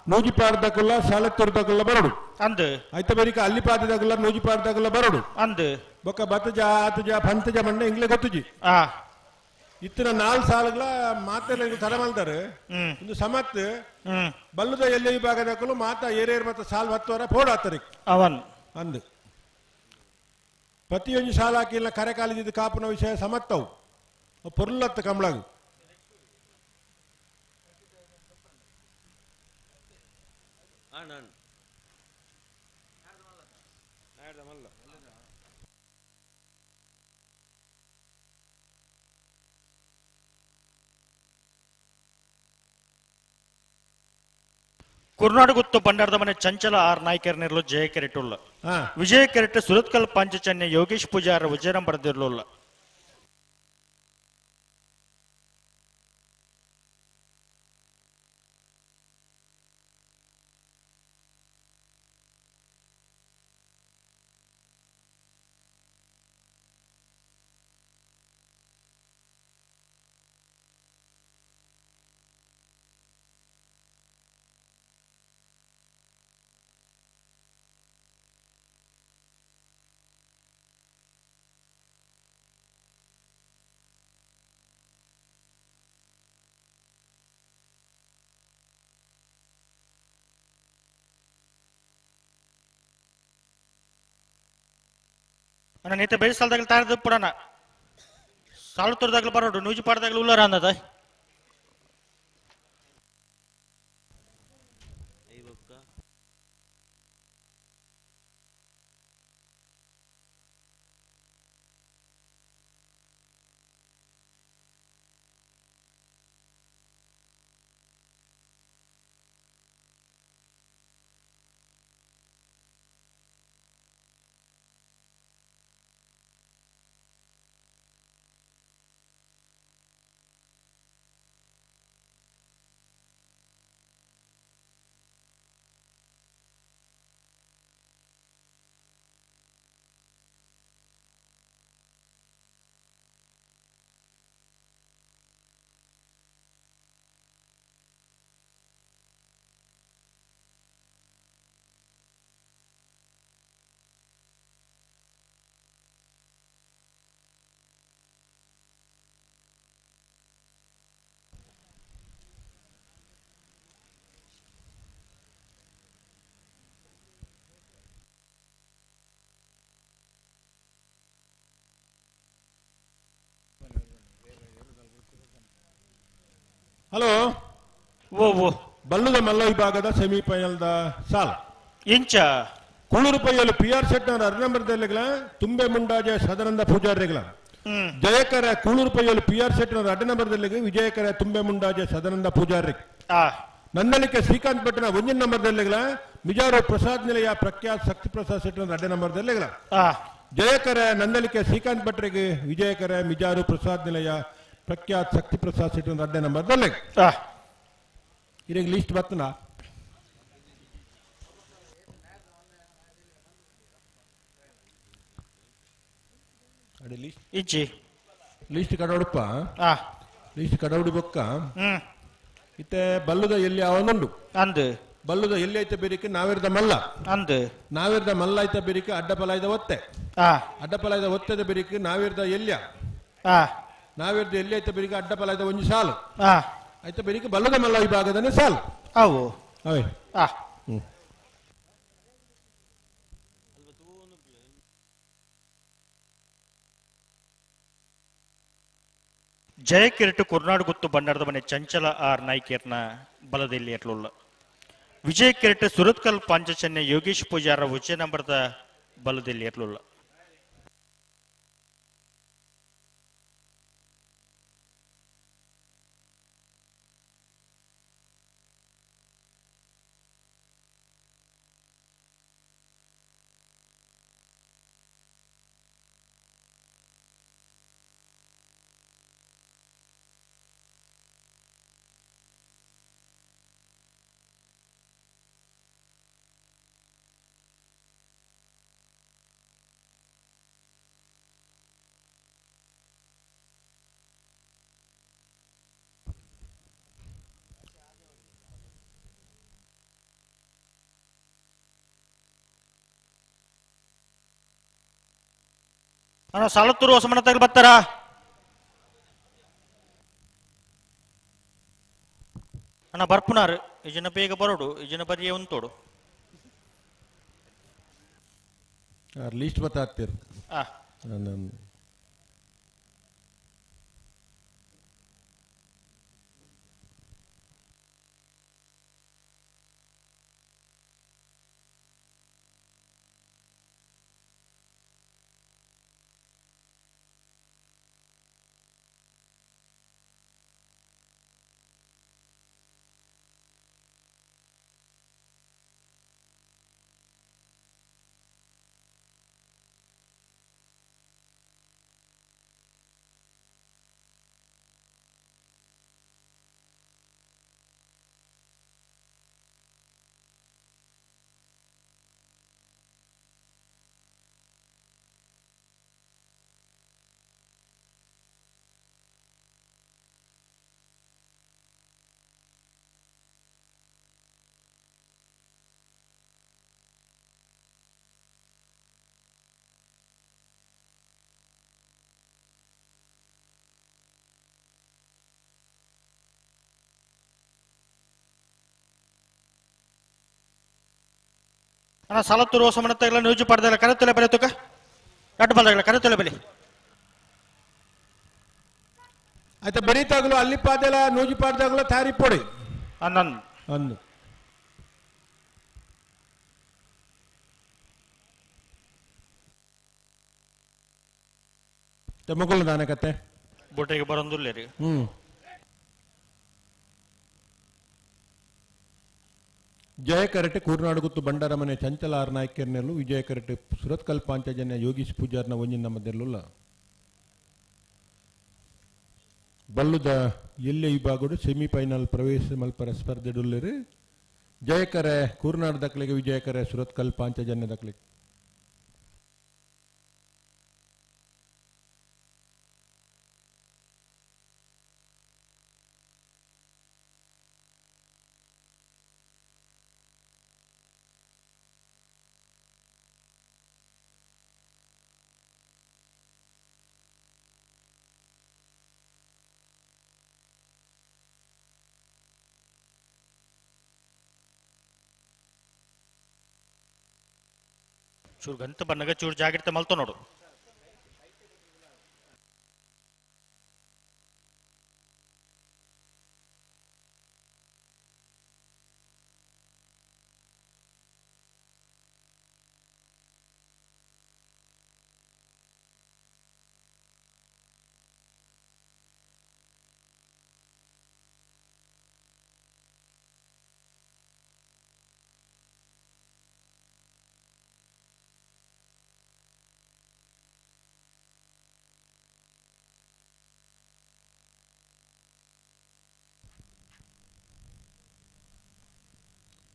ನೂಜಿಪಾಡ್ದಾಗಲ್ಲ ಸಾಲತ್ತೂರ್ದಾಗಲ್ಲ ಬರಡು ಅಂದು ಆಯ್ತ ಬೆರಿಕ ಅಲ್ಲಿ ಪಾದದಾಗಲ್ಲ ನೂಜಿಪಾಡ್ದಾಗಲ್ಲ ಬರಡು ಅಂದು ಬೊಕ್ಕ ಬತ್ತಜ ಆತಜ ಪಂತಜ ಮಂಡ ಇಂಗ್ಲೆ ಗೊತ್ತುಜಿ ಇತ್ತಿನ ನಾಲ್ ಸಾಲುಗಳ ಮಾತೆಲ್ಲ ತಡ ಮಲ್ದಾರೆ ಒಂದು ಸಮತ್ ಬಲ್ಲುದ ಎಲ್ಲೆ ವಿಭಾಗದಾಗಲು ಮಾತಾ ಏರೇರ್ ಮತ್ತೆ ಸಾಲ್ ಹತ್ತುವರ ಪೋಡ ಆತರಿ ಅವನ್ ಅಂದು ಪ್ರತಿಯೊಂದು ಸಾಲ ಹಾಕಿಲ್ಲ ಕರೆ ಕಾಲಿದ್ದು ಕಾಪುನ ವಿಷಯ ಸಮತ್ತವು ಪೊರ್ಲತ್ತ ಕಮಲಾಗು ಕುರ್ನಾಡುಗುತ್ತು ಭಂಡಾರದ ಮನೆ ಚಂಚಲ ಆರ್ ನಾಯ್ಕರ್ನಿರ್ಲು ಜಯ ಕೆರೆಟುಲ್ಲ ವಿಜಯ ಕೆರೆಟ್ ಸುರತ್ಕಲ್ ಪಾಂಚಚನ್ಯ ಯೋಗೇಶ್ ಪೂಜಾರ ವಿಜಯರಾಮ್ ಬರೆದಿರ್ಲುಲ್ಲ ಅಣ್ಣ ನೀತ ಬೇರೆ ಸಾಲದಾಗಲಿ ತಾರದ ಪುಡಣ ಸಾಲು ತೋರದಾಗಲಿ ಬರೋಡು ನೂಜು ಪಾಡದಾಗಲಿ ಉಲ್ಲಾರ ಅನ್ನದ ಹಲೋ ಓ ಓ ಬಲ್ಲುದ ಮಲ್ಲ ವಿಭಾಗದ ಸೆಮಿಫೈನಲ್ದ ಸಾಲ ಇಂಚ ಕುಳ್ಳೂರು ಪೈಯಲ್ಲಿ ಪಿ ಆರ್ ಶೆಟ್ನವರ ಅರ್ನಂಬರದಲ್ಲಿಗಳ ತುಂಬೆ ಮುಂಡಾಜೆ ಸದಾನಂದ ಪೂಜಾರಿಗಳ ಜಯಕರ ಕೂಳೂರು ಪೈಯಲ್ಲಿ ಪಿ ಆರ್ ಶೆಟ್ನವರ ಅಡ್ಡ ನಂಬರ್ದಲ್ಲಿ ವಿಜಯಕರ ತುಂಬೆ ಮುಂಡಾಜೆ ಸದಾನಂದ ಪೂಜಾರಿ ನಂದಳಿಕೆ ಶ್ರೀಕಾಂತ್ ಭಟ್ನ ಒಂದಿನ ನಂಬರ್ದಲ್ಲಿಗಳ ಮಿಜಾರು ಪ್ರಸಾದ್ ನಿಲಯ ಪ್ರಖ್ಯಾತ್ ಶಕ್ತಿ ಪ್ರಸಾದ್ ಶೆಟ್ನವರ ಅಡ್ಡ ನಂಬರ್ದಲ್ಲಿಗಳ ಜಯಕರ ನಂದಳಿಕೆ ಶ್ರೀಕಾಂತ್ ಭಟ್ರಿಗೆ ವಿಜಯಕರ ಮಿಜಾರು ಪ್ರಸಾದ್ ನಿಲಯ ಪ್ರಖ್ಯಾತ್ ಶಕ್ತಿ ಪ್ರಸಾದ್ ಶೆಟ್ನವರ ಅಡ್ಡ ನಂಬರ್ದಲ್ಲಿ ಇವಾಗ ಲಿಸ್ಟ್ ಬರ್ತನ ಇಜ್ಜಿ ಲಿಸ್ಟ್ ಕಡೋಡಪ್ಪ ಲಿಸ್ಟ್ ಕಡೋಡಿ ಬೊಕ್ಕ ಇತ್ತೆ ಬಲ್ಲುದ ಎಲ್ಲಿ ಅವನುಂಡು ಅಂದು ಬಲ್ಲುದ ಎಲ್ಲಿ ಐತೆ ಬೇರಿಕೆ ನಾವಿರ್ದ ಮಲ್ಲ ಅಂದು ನಾವಿರ್ದ ಮಲ್ಲ ಐತ ಬೇರಿಕೆ ಅಡ್ಡಪಲಾಯ್ದ ಒತ್ತೆ ಅಡ್ಡಪಲಾಯ್ದ ಒತ್ತೆದ ಬೇರಿಕೆ ನಾವಿರ್ದ ಎಲ್ಯ ನಾವಿರ್ದ ಎಲ್ಲಿ ಐತ ಬೇರಿಕೆ ಅಡ್ಡಪಲಾಯ್ದ ಒಂಜಿ ಸಾಲು ಐತ ಬೇರಿಕೆ ಬಲ್ಲದ ಮಲ್ಲ ವಿಭಾಗದನೆ ಸಾಲು ಅವು ಅವೇ ಜಯ ಕಿರೀಟ ಕುರ್ನಾಡು ಗುತ್ತು ಭಂಡಾರದ ಮನೆ ಚಂಚಲ ಆರ್ ನಾಯ್ಕೇರ್ನ ಬಲದಲ್ಲಿ ಎಟ್ಲುಲ್ಲ ವಿಜಯ ಕಿರೀಟ ಸುರತ್ಕಲ್ ಪಾಂಚಚನ್ಯ ಯೋಗೇಶ್ ಪೂಜಾರ ಉಚ್ಚ ನಂಬರ್ದ ಬಲದಲ್ಲಿ ಎಟ್ಲುಲ್ಲ ಅಣ್ಣ ಸಾಲತ್ತೂರು ಹೊಸಮನ ತಗಲ್ ಬರ್ತಾರ. ಅಣ್ಣ ಬರ್ಪುನಾರು ಇಜನ ಬೇಗ ಬರೋಡು, ಇಜನ ಬರಿಯೇ ಉಂತೋಡು. ಲೀಸ್ಟ್ ಬತ್ತಾಗ್ತೀರಿ. ಅಣ್ಣ ಸಾಲತ್ತೂರು ಹೊಸಮನ ತಗಲ ನ್ಯೂಜು ಪಡೆದಲ್ಲ ಕರೆತೊಲೆ ಬಲೆ ತುಕ ಕಟ್ಟು ಬಂದಾಗಲ್ಲ ಕರೆತೊಲೆ ಬಲಿ. ಆಯ್ತಾ ಬರೀತಾಗಲು ಅಲ್ಲಿ ಪಾದೆಲ್ಲ ನೂಜಿ ಪಾಡ್ದಾಗಲೂ ತಾರಿ ಪೊಡಿ ಅನ್ನನ್ ಅಂದು ತಮ್ಮಗಳು ದಾನ ಕತೆ ಬೊಟ್ಟಿಗೆ ಬರೋದಿಲ್ಲ ರೀ. ಜಯ ಕರಟೆ ಕೂರ್ನಾಡುಗುತ್ತು ಬಂಡಾರಮನೆ ಚಂಚಲ ಆರ್ ನಾಯ್ಕರ್ನೆಲ್ಲು, ವಿಜಯ ಕರಟೆ ಸುರತ್ಕಲ್ ಪಾಂಚಜನ್ಯ ಯೋಗೀಶ್ ಪೂಜಾರ್ನ ಒಂಜಿನ ಮಧ್ಯೆಲ್ಲುಲ್ಲ. ಬಲ್ಲುದ ಎಲ್ಲೆ ವಿಭಾಗಡು ಸೆಮಿಫೈನಲ್ ಪ್ರವೇಶ ಮಲ್ಪರ ಸ್ಪರ್ಧೆಡುಲ್ಲೇರು. ಜಯಕರೆ ಕೂರ್ನಾಡು ದಕ್ಲೆಗೆ, ವಿಜಯಕರೆ ಸುರತ್ಕಲ್ ಪಾಂಚಜನ್ಯ ದಕ್ಲೆಗೆ. ಚೂರು ಗಂತ ಬನ್ನಗ ಚೂರು ಜಾಗ್ರತೆ ಮಲ್ತೋ ನೋಡು.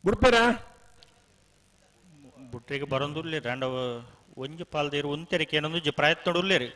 ಬುಡ್ಪೇರಾ ಬುಟ್ರಿಗೆ ಬರೋದಿಲ್ಲ ರಂಡ ಒಂಜಿ ಪಾಲ್ದೇರು ಒಂತೆರಿಕೆ ಏನೊಂದು ಪ್ರಯತ್ನ ಉಲ್ಲೇರಿ.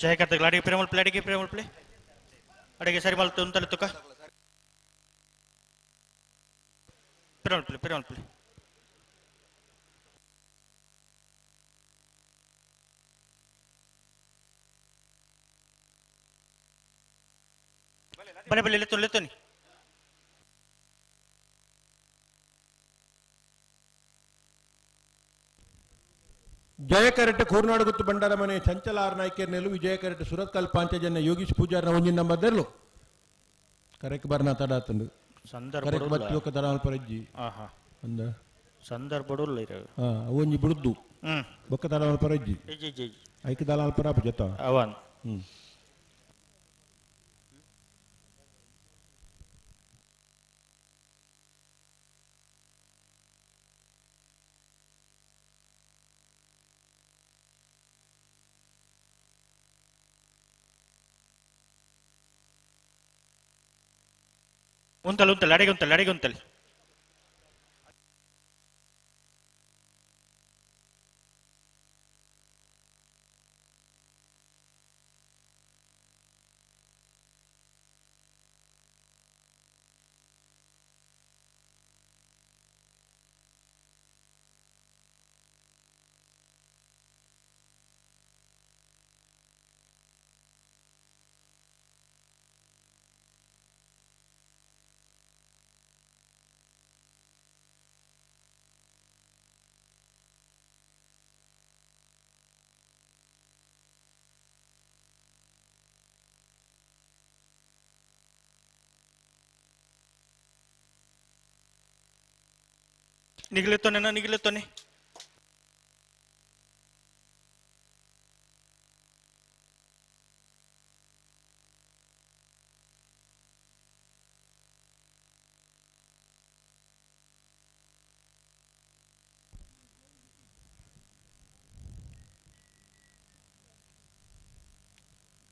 ಜಯಕರ್ತಗಳು ಅಡಿಗೆ ಪ್ರೇಮಲ್ ಪ್ಲೇ, ಅಡಿಗೆ ಪ್ರೇಮಲ್ ಪ್ಲೇ, ಅಡಿಗೆ ಸರಿ ಮಲ್ತು ಅಂತಲೇ ತುಕ ಪ್ರೇಮಲ್ ಪ್ಲೇ, ಪ್ರೇಮಲ್ ಪ್ಲೇ. ಬಲೆ ಬಲೆ ಲೆತ್ತೋನಿ ಲೆತ್ತೋನಿ. ಜಯಕರೆಟ್ ಕೂರ್ನಾಡುಗುತ್ತು ಬಂಡಾರ ಮನೆ ಚಂಚಲ ಆರ್ ನಾಯ್ಕರ್ ನೆಲು, ವಿಜಯಕರೆಟ್ ಸುರತ್ಕಲ್ ಪಾಂಚಜನ್ಯ ಯೋಗೀಶ್ ಪೂಜಾರ್ನ ಒಂಜಿನ ನಂಬರ್ ದೆರ್ಲು. ಕರೆಕ್ ಬರ್ನ ತಡಾತಂದು ಸಂದರ್ಭ ಕರೆಕ್ ಬತ್ತಿ ಒಕ್ಕ ತಡ ಪರಜ್ಜಿ ಅಂದ ಸಂದರ್ಭ ಇರ ಒಂಜಿ ಬುಡುದ್ದು ಬೊಕ್ಕ ತಡ ಪರಜ್ಜಿ ಐಕ್ ದಲಾಲ್ ಪರಾಪ ಜತ ಅವನ್. ಉಂತಲ್ ಉಂತಲ್ ಅಡಿಗೆ ಉಂತಲ್ ಅಡಿಗೆ ಉಂತಲ್. ನಿಗಲೆತ್ತೋನೆ ನಿಗಲೆತ್ತೋನೆ.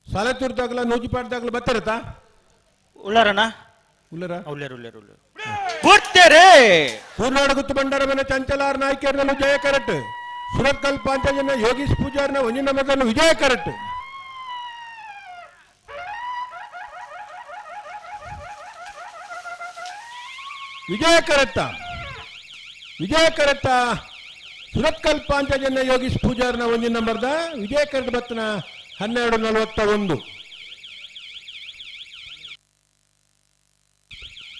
ಸಾಲತ್ತೂರ್ದಾಗಲ ನೂಜಿಪಾಡ್ದಾಗಲ ಬತ್ತಾರತಾ ಉಳ್ಳಾರಣ್ಣ ಉಳ್ಳಾರ ಉಳ್ಳಾರ ಉಳ್ಳಾರ ಉಳ್ಳಾರ ಪೂರ್ತಿರೇ. ಕೂರ್ನಾಡುಗುತ್ತು ಬಂಡಾರ ಮನೆ ಚಂಚಲಾರ್ ನಾಯ್ಕರ್ನಲ್ಲೂ ಜಯ ಕರೆಟ್, ಸುರತ್ಕಲ್ ಪಾಂಚಜನ ಯೋಗೀಶ್ ಪೂಜಾರ್ನ ಒಂಜಿನ ಮೊದಲು ವಿಜಯ ಕರೆಟ್. ವಿಜಯ ಕರೆತ್ತ ವಿಜಯ ಕರೆತ್ತ ಸುರತ್ಕಲ್ ಪಾಂಚಜನ ಯೋಗೀಶ್ ಪೂಜಾರ್ನ ಒಂಜಿನ ನಂಬರ್ದ ವಿಜಯ ಕರೆಟ್ ಬತ್ತನ 12:41.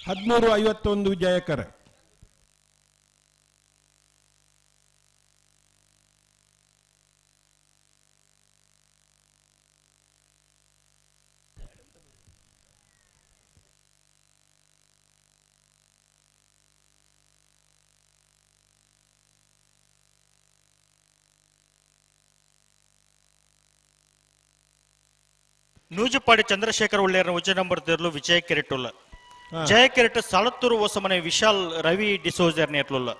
13:51 ವಿಜಯಕರ. ನೂಜುಪಾಡಿ ಚಂದ್ರಶೇಖರ್ ಉಳ್ಳೇರ್ನ ಉಜ್ಜ ನಂಬರ್ ತೆರಲು ವಿಜಯ ಕೆರೆಟುಲ್ಲ. ಜಯ ಕೆರೆಟ್ ಸಾಲತ್ತೂರು ಹೊಸಮನೆ ವಿಶಾಲ್ ರವಿ ಡಿಸೋಜರ್ ನೇಟ್ಲುಲ್ಲ.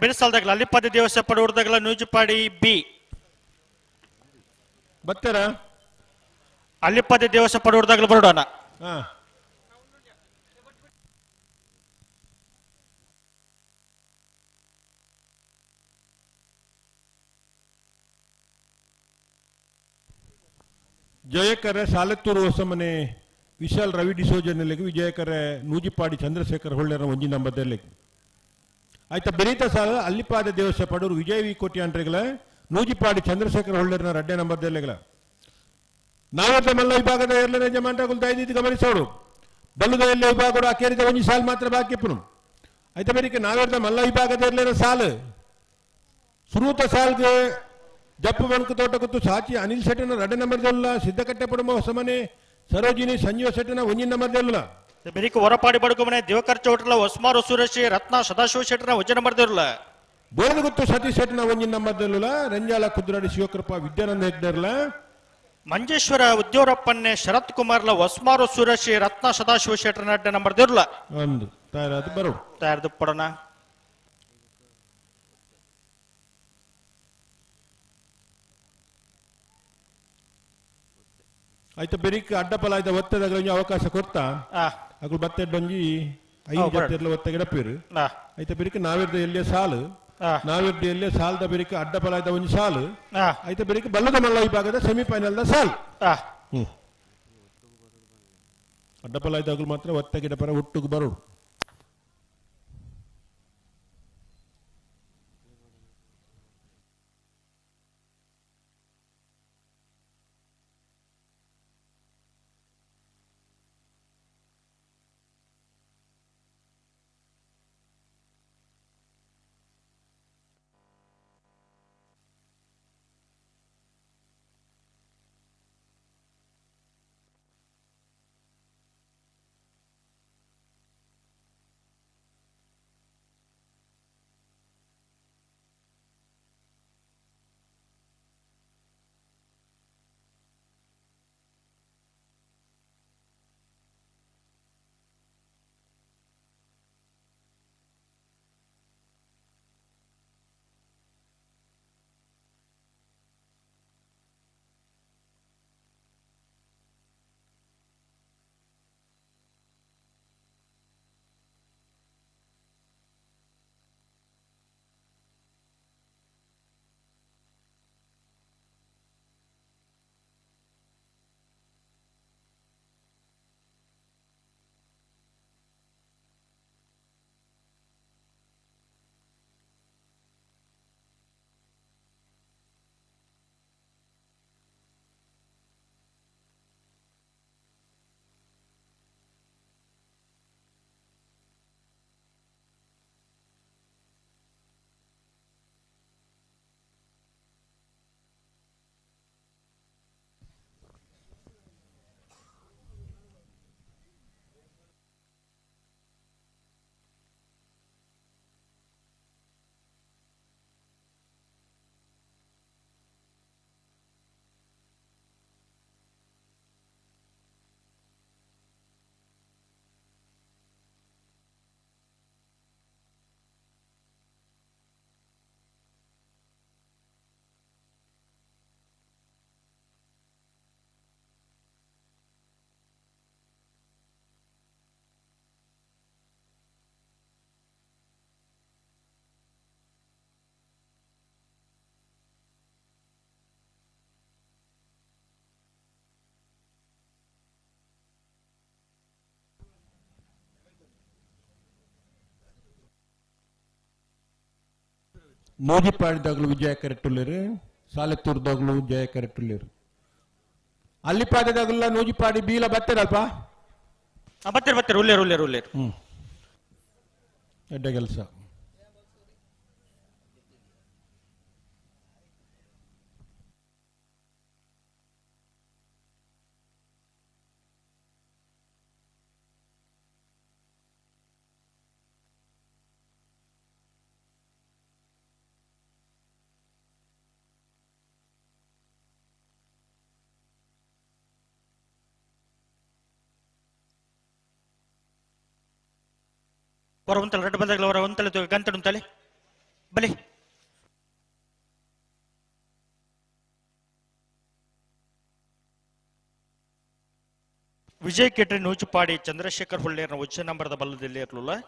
ಬೆಳೆಸಾಲ್ದಾಗಲ ಅಲ್ಲಿಪಾದ ದೇವಸ್ಥಾನ ಪಡೋರ್ದಾಗಲ ನೂಜುಪಾಡಿ ಬಿ ಬತ್ತರ ಅಲ್ಲಿಪಾದ ದೇವಸ್ಥಾನ ಪಡೋರ್ದಾಗಲ ಬರೋಣ. ಜಯಕರ ಸಾಲತ್ತೂರು ಹೊಸಮನೆ ವಿಶಾಲ್ ರವಿ ಡಿಸೋಜನಲ್ಲಿ ವಿಜಯಕರ ನೂಜಿಪಾಡಿ ಚಂದ್ರಶೇಖರ್ ಹೊಳ್ಳೆರ ಒಂಜಿ ನಂಬದಲ್ಲಿ ಆಯ್ತಾ ಬೆರೀತ ಸಾಲ ಅಲ್ಲಿಪಾದ ದೇವಸ್ಥಾನ ಪಡೂರು ವಿಜಯ ವಿ ಕೋಟಿ ಅಂಟ್ರಿಗಳ ನೂಜಿಪಾಡಿ ಚಂದ್ರಶೇಖರ್ ಹೊಳ್ಳೆರ್ನ ರಡ್ಡೆ ನಂಬರ್ದಲ್ಲಿಗಳ. ನಾವತ್ತ ಮಲ್ಲ ವಿಭಾಗದ ಎರಡನೇ ಯಜಮಾನಗಳು ದಯದೀತಿ ಗಮನಿಸೋಡು. ಬಲ್ಲುದ ಎಲ್ಲ ವಿಭಾಗಗಳು ಅಕೇರಿದ ಒಂಜಿ ಸಾಲು ಮಾತ್ರ ಬಾಕಿ ಪುನು. ಆಯ್ತಾ ಬೇರಿಕೆ ನಾವೇರ್ದ ಮಲ್ಲ ವಿಭಾಗದ ಎರಡನೇ ಸಾಲು ಸುರೂತ ಸಾಲ್ಗೆ ಜಪ್ಪು ಬಣಕು ತೋಟ ಕುತ್ತು ಸಾಚಿ ಅನಿಲ್ ಶೆಟ್ಟನ ರಡ್ಡೆ ನಂಬರ್ದಲ್ಲ, ಸಿದ್ದಕಟ್ಟೆ ಪಡುಮ ಹೊಸಮನೆ ಸರೋಜಿನಿ ಸಂಜೀವ ಶೆಟ್ಟನ ಒಂಜಿನ ನಂಬರ್ದಲ್ಲ. ಬೆರಿಕು ಹೊರಪಾಡಿ ಬಡುಕುಮನೆ ದಿವಕರ್ ಚೌಟ್ರಲ ಹೊಸ್ಮಾರು ಸುರೇಶ್ ರತ್ನ ಸದಾಶಿವ ಶೆಟ್ಟನ ಒಂಜಿನ ನಂಬರ್ದಿರಲ್ಲ. ಬೋರದಗುತ್ತು ಸತೀಶ್ ಶೆಟ್ಟನ ಒಂಜಿನ ನಂಬರ್ದಲ್ಲ. ರಂಜಾಲ ಕುದ್ರಾಡಿ ಶಿವಕೃಪಾ ವಿದ್ಯಾನಂದ ಹೆಗ್ಡರ್ಲ. ಮಂಜೇಶ್ವರ ಉದ್ಯೋರಪ್ಪನ್ನೆ ಶರತ್ ಕುಮಾರ್ಲ ಹೊಸ್ಮಾರು ಸುರೇಶ್ ರತ್ನ ಸದಾಶಿವ ಶೆಟ್ಟನ ಅಡ್ಡ ನಂಬರ್ದಿರಲ್ಲ. ಒಂದು ತಯಾರಾದ ಬರೋ ತಯಾರದು ಪಡೋಣ. ಆಯ್ತು ಬೆರಿಕ್ ಅಡ್ಡಪಲಾಯ್ದ ಒತ್ತದಾಗ ಒಂಜಿ ಅವಕಾಶ ಕೊರ್ತಾ ಅಕುಲು ಬತ್ತೆಡ್ಡೊಂಜಿ 5 ಜತೆರ್ಲ ಒತ್ತೆ ಗಿಡಪೇರು ಆಯ್ತು ಬೆರಿಕ್ ನಾವಿರ್ದ ಎಲ್ಲಿಯ ಸಾಲು ನಾವಿರ್ದ ಎಲ್ಲಿಯ ಸಾಲದ ಬೆರಿಕ್ ಅಡ್ಡಪಲಾಯ್ದ ಒಂಜಿ ಸಾಲು ಆಯ್ತು ಬೆರಿಕ್ ಬಲ್ಲದ ಮಲ್ಲ ಈ ಭಾಗದ ಸೆಮಿಫೈನಲ್ the ಸಾಲು ಅಡ್ಡಪಲಾಯ್ದಾಗಲು ಮಾತ್ರ ಒತ್ತೆ ಗಿಡಪರ ಒಟ್ಟುಗು ಬರೋಡು. ನೂಜಿಪಾಡಿದಾಗಲೂ ವಿಜಯ ಕರೆಟ್ಟುಳ್ಳೇರು, ಸಾಲೆತ್ತೂರ್ದಾಗಲೂ ಜಯ ಕರೆಟ್ಟುಳ್ಳೇರು. ಅಲ್ಲಿಪಾಡಿದಾಗಲ್ಲ ನೂಜಿಪಾಡಿ ಬೀಲ ಬತ್ತೇರಲ್ಪ? ಬತ್ತೀರಿ ಬತ್ತೀರಿ, ಉಳ್ಳೇರು ಉಳ್ಳೇರು ಉಳ್ಳೇರು. ಎಡ್ಡೆ ಕೆಲಸ. ಹೊರ ಉಂತಲೆ ರೆಡ್ ಬಂದಾಗಲ ಹೊರ ಉಂತಲೆ ಗಂತಡು ಉಂತಲೆ ಬಲಿ. ವಿಜಯ್ ಕೆಟ್ರಿ ನೂಜುಪಾಡಿ ಚಂದ್ರಶೇಖರ್ ಹೊಳ್ಳೇರ್ನ ಉಚ್ಚ ನಂಬರದ ಬಲ್ಲದಲ್ಲಿ ಇರಲಿಲ್ಲ.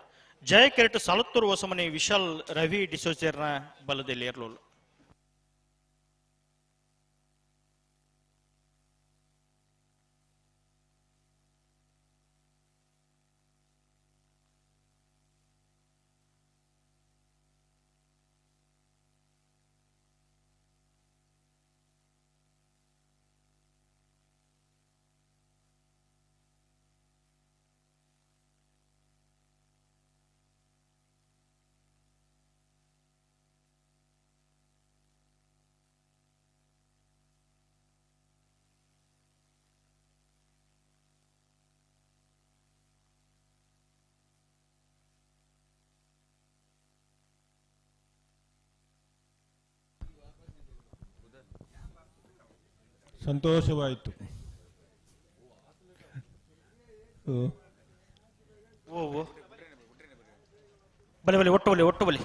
ಜಯ ಕೆರೆಟ್ ಸಾಲತ್ತೂರು ಹೊಸಮನಿ ವಿಶಾಲ್ ರವಿ ಡಿಸೋಜರ್ನ ಬಲದಲ್ಲಿ ಇರಲಿಲ್ಲ. ಸಂತೋಷವಾಯಿತು. ಬಲೆ ಬಲೆ ಒಟ್ಟು ಬಲೆ ಒಟ್ಟು ಬಲೆ.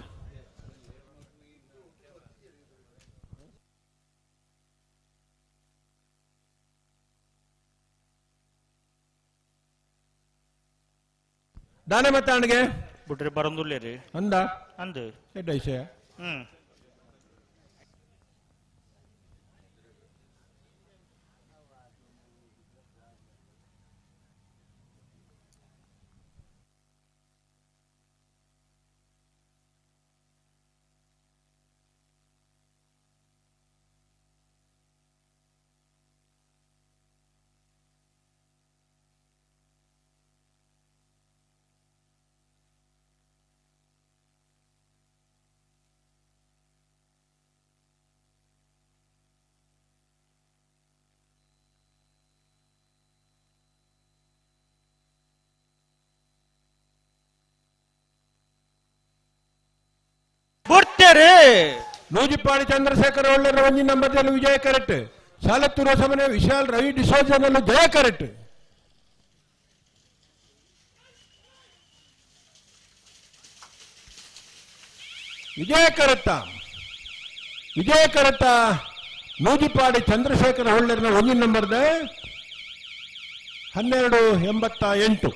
ದಾನೆ ಮತ್ತೆ ಅಣ್ಗೆ ಬಿಟ್ರೆ ಬರಂದುಲ್ಲೇರಿ ಅಂದ ಅಂದು ಎಡ್ಡ ವಿಷಯ. ನೂಜಿಪಾಡಿ ಚಂದ್ರಶೇಖರ್ ಒಳ್ಳೆ ಒಂಜಿ ನಂಬರ್ ವಿಜಯ ಕರೆಕ್ಟ್. ಸಾಲತ್ತೂರು ಸಮನೆ ವಿಶಾಲ್ ರವಿ ಡಿಸೋಜನಲ್ಲೂ ಜಯ ಕರೆಕ್ಟ್. ವಿಜಯ ಕರೆಕ್ಟ ವಿಜಯ ಕರೆಕ್ಟ ನೂಜಿಪಾಡಿ ಚಂದ್ರಶೇಖರ್ ಹೊಳ್ಳೆರ್ನ ಒಂಜಿ ನಂಬರ್ದ 12.88.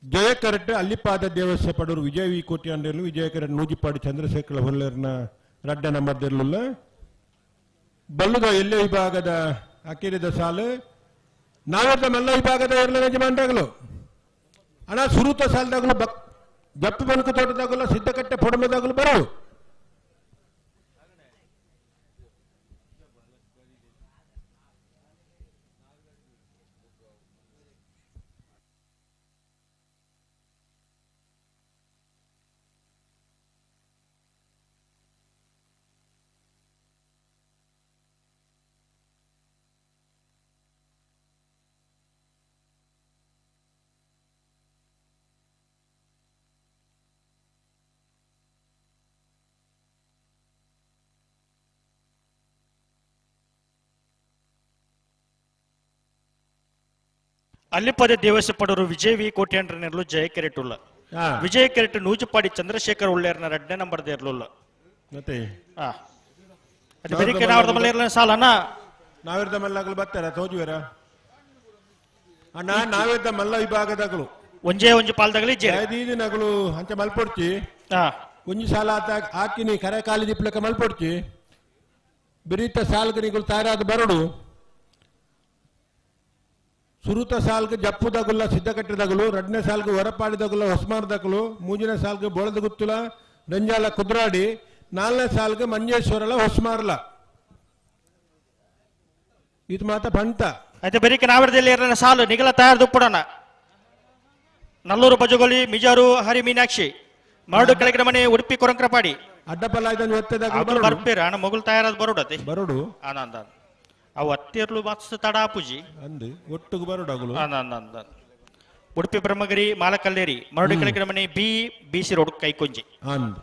ಜಯ ಕರೆಕ್ಟ್ ಅಲ್ಲಿಪಾದ ದೇವಸ್ಯ ಪಡೂರು ವಿಜಯ ವಿ ಕೋಟಿ ಅಂಡೇಲು ವಿಜಯ ಕರೆಕ್ಟ್ ನೂಜಿಪಾಡಿ ಚಂದ್ರಶೇಖರ ಹೊಲ್ಲೇರ್ನ ರಡ್ಡ ನಂಬರ್ದಿರಲಿಲ್ಲ. ಬಲ್ಲುದ ಎಲ್ಲೆ ವಿಭಾಗದ ಅಕಿರಿದ ಸಾಲು ನಾವೆಲ್ಲ ಮಲ್ಲ ವಿಭಾಗದ ಎರಡನೇ ಯಜಮಾನ್ರಾಗಲು ಅಣ್ಣ ಸುರೂತ ಸಾಲದಾಗಲು ಬಕ್ ಜಪ್ಪು ಬಣಕು ತೋಟದಾಗಲು ಸಿದ್ದಕಟ್ಟೆ ಪೊಡಮದಾಗಲು ಬರೋ ಅಲ್ಲಿಪದ ದೇವಸ್ಯ ಪಡವರು ವಿಜಯ್ ವಿ ಕೋಟ್ಯಾಂಡ್ರನೆರ್ಲು ಜಯ ಕೆರೆಟುಲ್ಲ. ವಿಜಯ ಕೆರೆಟ್ ನೂಜುಪಾಡಿ ಚಂದ್ರಶೇಖರ್ ಉಳ್ಳೇರ್ನ ಎರಡನೇ ನಂಬರ್ ದೇರ್ಲುಲ್ಲ. ಮತ್ತೆ ಅದು ಬೆರಿಕೆ ನಾವರ್ದ ಮಲ್ಲೇರ್ಲ ಸಾಲನ ನಾವಿರ್ದ ಮಲ್ಲಗಳು ಬರ್ತಾರ ತೋಜುವರ ಅಣ್ಣ ನಾವಿರ್ದ ಮಲ್ಲ ವಿಭಾಗದಾಗಲು ಒಂಜೇ ಒಂಜಿ ಪಾಲ್ದಾಗಲಿ ನಗಲು ಅಂಚ ಮಲ್ಪೊಡ್ಚಿ ಒಂಜಿ ಸಾಲ ಆತ ಹಾಕಿನಿ ಕರೆ ಕಾಲಿ ದಿಪ್ಲಕ ಮಲ್ಪೊಡ್ಚಿ ಬಿರಿತ ಸಾಲ್ಗನಿಗಳು ತಯಾರಾದ ಬರಡು ಸುರುತ ಸಾಲ್ಗೆ ಜಪ್ಪುದಗುಲ್ಲ ಸಿದ್ದಕಟ್ಟೆದಗಲು ರಡ್ನೇ ಸಾಲ್ಗೆ ಹೊರಪಾಡಿದಗುಲ ಹೊಸಮಾರದಗಲು ಮೂಜಿನ ಸಾಲ್ಗೆ ಬೋಳದ ಗುತ್ತುಲ ರಂಜಾಲ ಕುದ್ರಾಡಿ ನಾಲ್ನೇ ಸಾಲ್ಗೆ ಮಂಜೇಶ್ವರಲ ಹೊಸಮಾರಲ ಇದು ಮಾತ ಪಂಟ అయితే ಬೆರಿಕೆ ನಾವರದಲ್ಲಿ ಎರಡನೇ ಸಾಲು ನಿಗಲ ತಯಾರು ದುಪ್ಪಡೋಣ ನಲ್ಲೂರು ಬಜಗೋಲಿ ಮಿಜಾರು ಹರಿ ಮೀನಾಕ್ಷಿ ಮರಡು ಕೆಳಗಿನ ಮನೆ ಉಡುಪಿ ಕೊರಂಕ್ರಪಾಡಿ ಅಡ್ಡಪಲ್ಲ ಬರ್ಪೇರ ಅಣ್ಣ ಮೊಗಲು ತಯಾರಾದ ಬರೋಡತೆ ಬರೋಡು ಆನಂದ ಅವು ಅತ್ತಿರ್ಲು ಮಸ್ತ್ ತಡ ಪೂಜಿ ಅಂದು ಒಟ್ಟುಗು ಬರೋಡಾಗಲು ಆನಂದ ಉಡುಪಿ ಬ್ರಹ್ಮಗಿರಿ ಮಾಲಕಲ್ಲೇರಿ ಮರಡು ಕೆಳಗಿನ ಮನೆ ಬಿ ಬಿ ಸಿ ರೋಡ್ ಕೈಕೊಂಜಿ ಅಂದು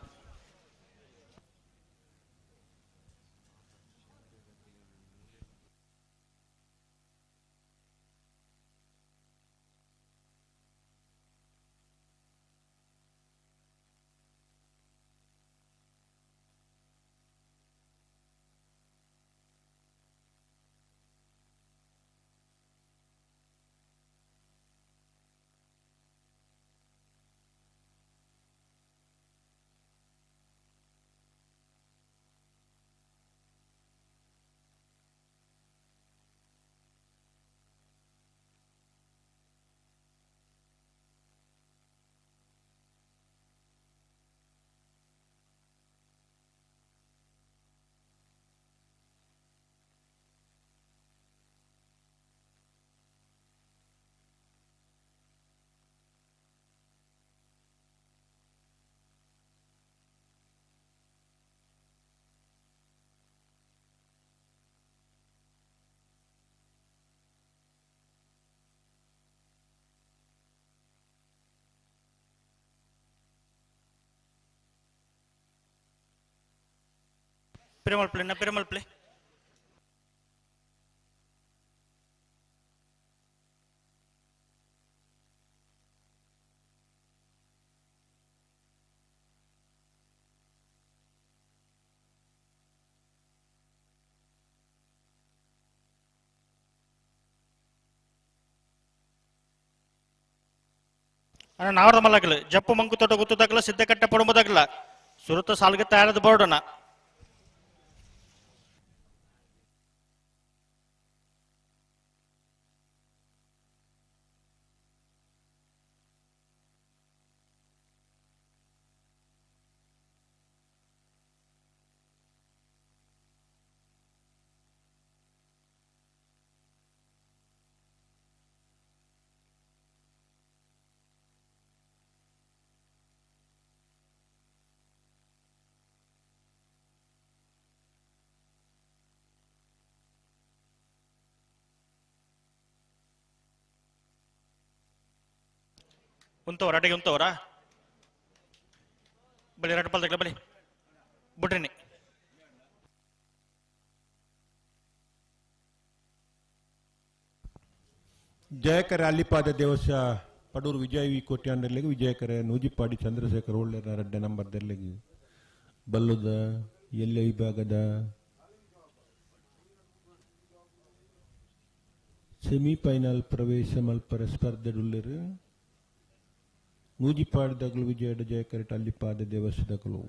ಪಿರಮಲ್ಪ್ಲೆ ನ ಪಿರಮಲ್ಪ್ಲೆ ಅಣ್ಣ ನಾವರದ ಮಲ್ಲಗಲು ಜಪ್ಪು ಮಂಕು ತೋಟ ಗುತ್ತದಾಗಲ ಸಿದ್ಧಕಟ್ಟೆ ಪಡುಂಬದಾಗಲ ಸುರುತ ಸಾಲ್ಗೆ ತಯಾರದ ಬೋರ್ಡನ ಉಂತವರ ಅಡಿಗೆ ಉಂತವರ ಬಲಿ ಎರಡು ಪಲ್ದಗ್ಲ ಬಲಿ ಬುಡ್ರಿನಿ ಜಯಕರ ಅಲ್ಲಿಪಾದ ದೇವಸ ಪಡೂರು ವಿಜಯ ವಿ ಕೋಟ್ಯಾಂಡರ್ಲಿಗೆ ವಿಜಯಕರ ನೂಜಿಪಾಡಿ ಚಂದ್ರಶೇಖರ್ ಒಳ್ಳೆರ ರಡ್ಡೆ ನಂಬರ್ದರ್ಲಿಗೆ ಬಲ್ಲುದ ಎಲ್ಲ ವಿಭಾಗದ ಸೆಮಿಫೈನಲ್ ಪ್ರವೇಶ ಮಲ್ಪರ ಸ್ಪರ್ಧೆಡುಳ್ಳರು ನೂಜಿಪಾಡಿದಗಲು ವಿಜಯಡ ಜಯಕರಟ ಅಲ್ಲಿಪಾದ ದೇವಸ್ಥದಗಲು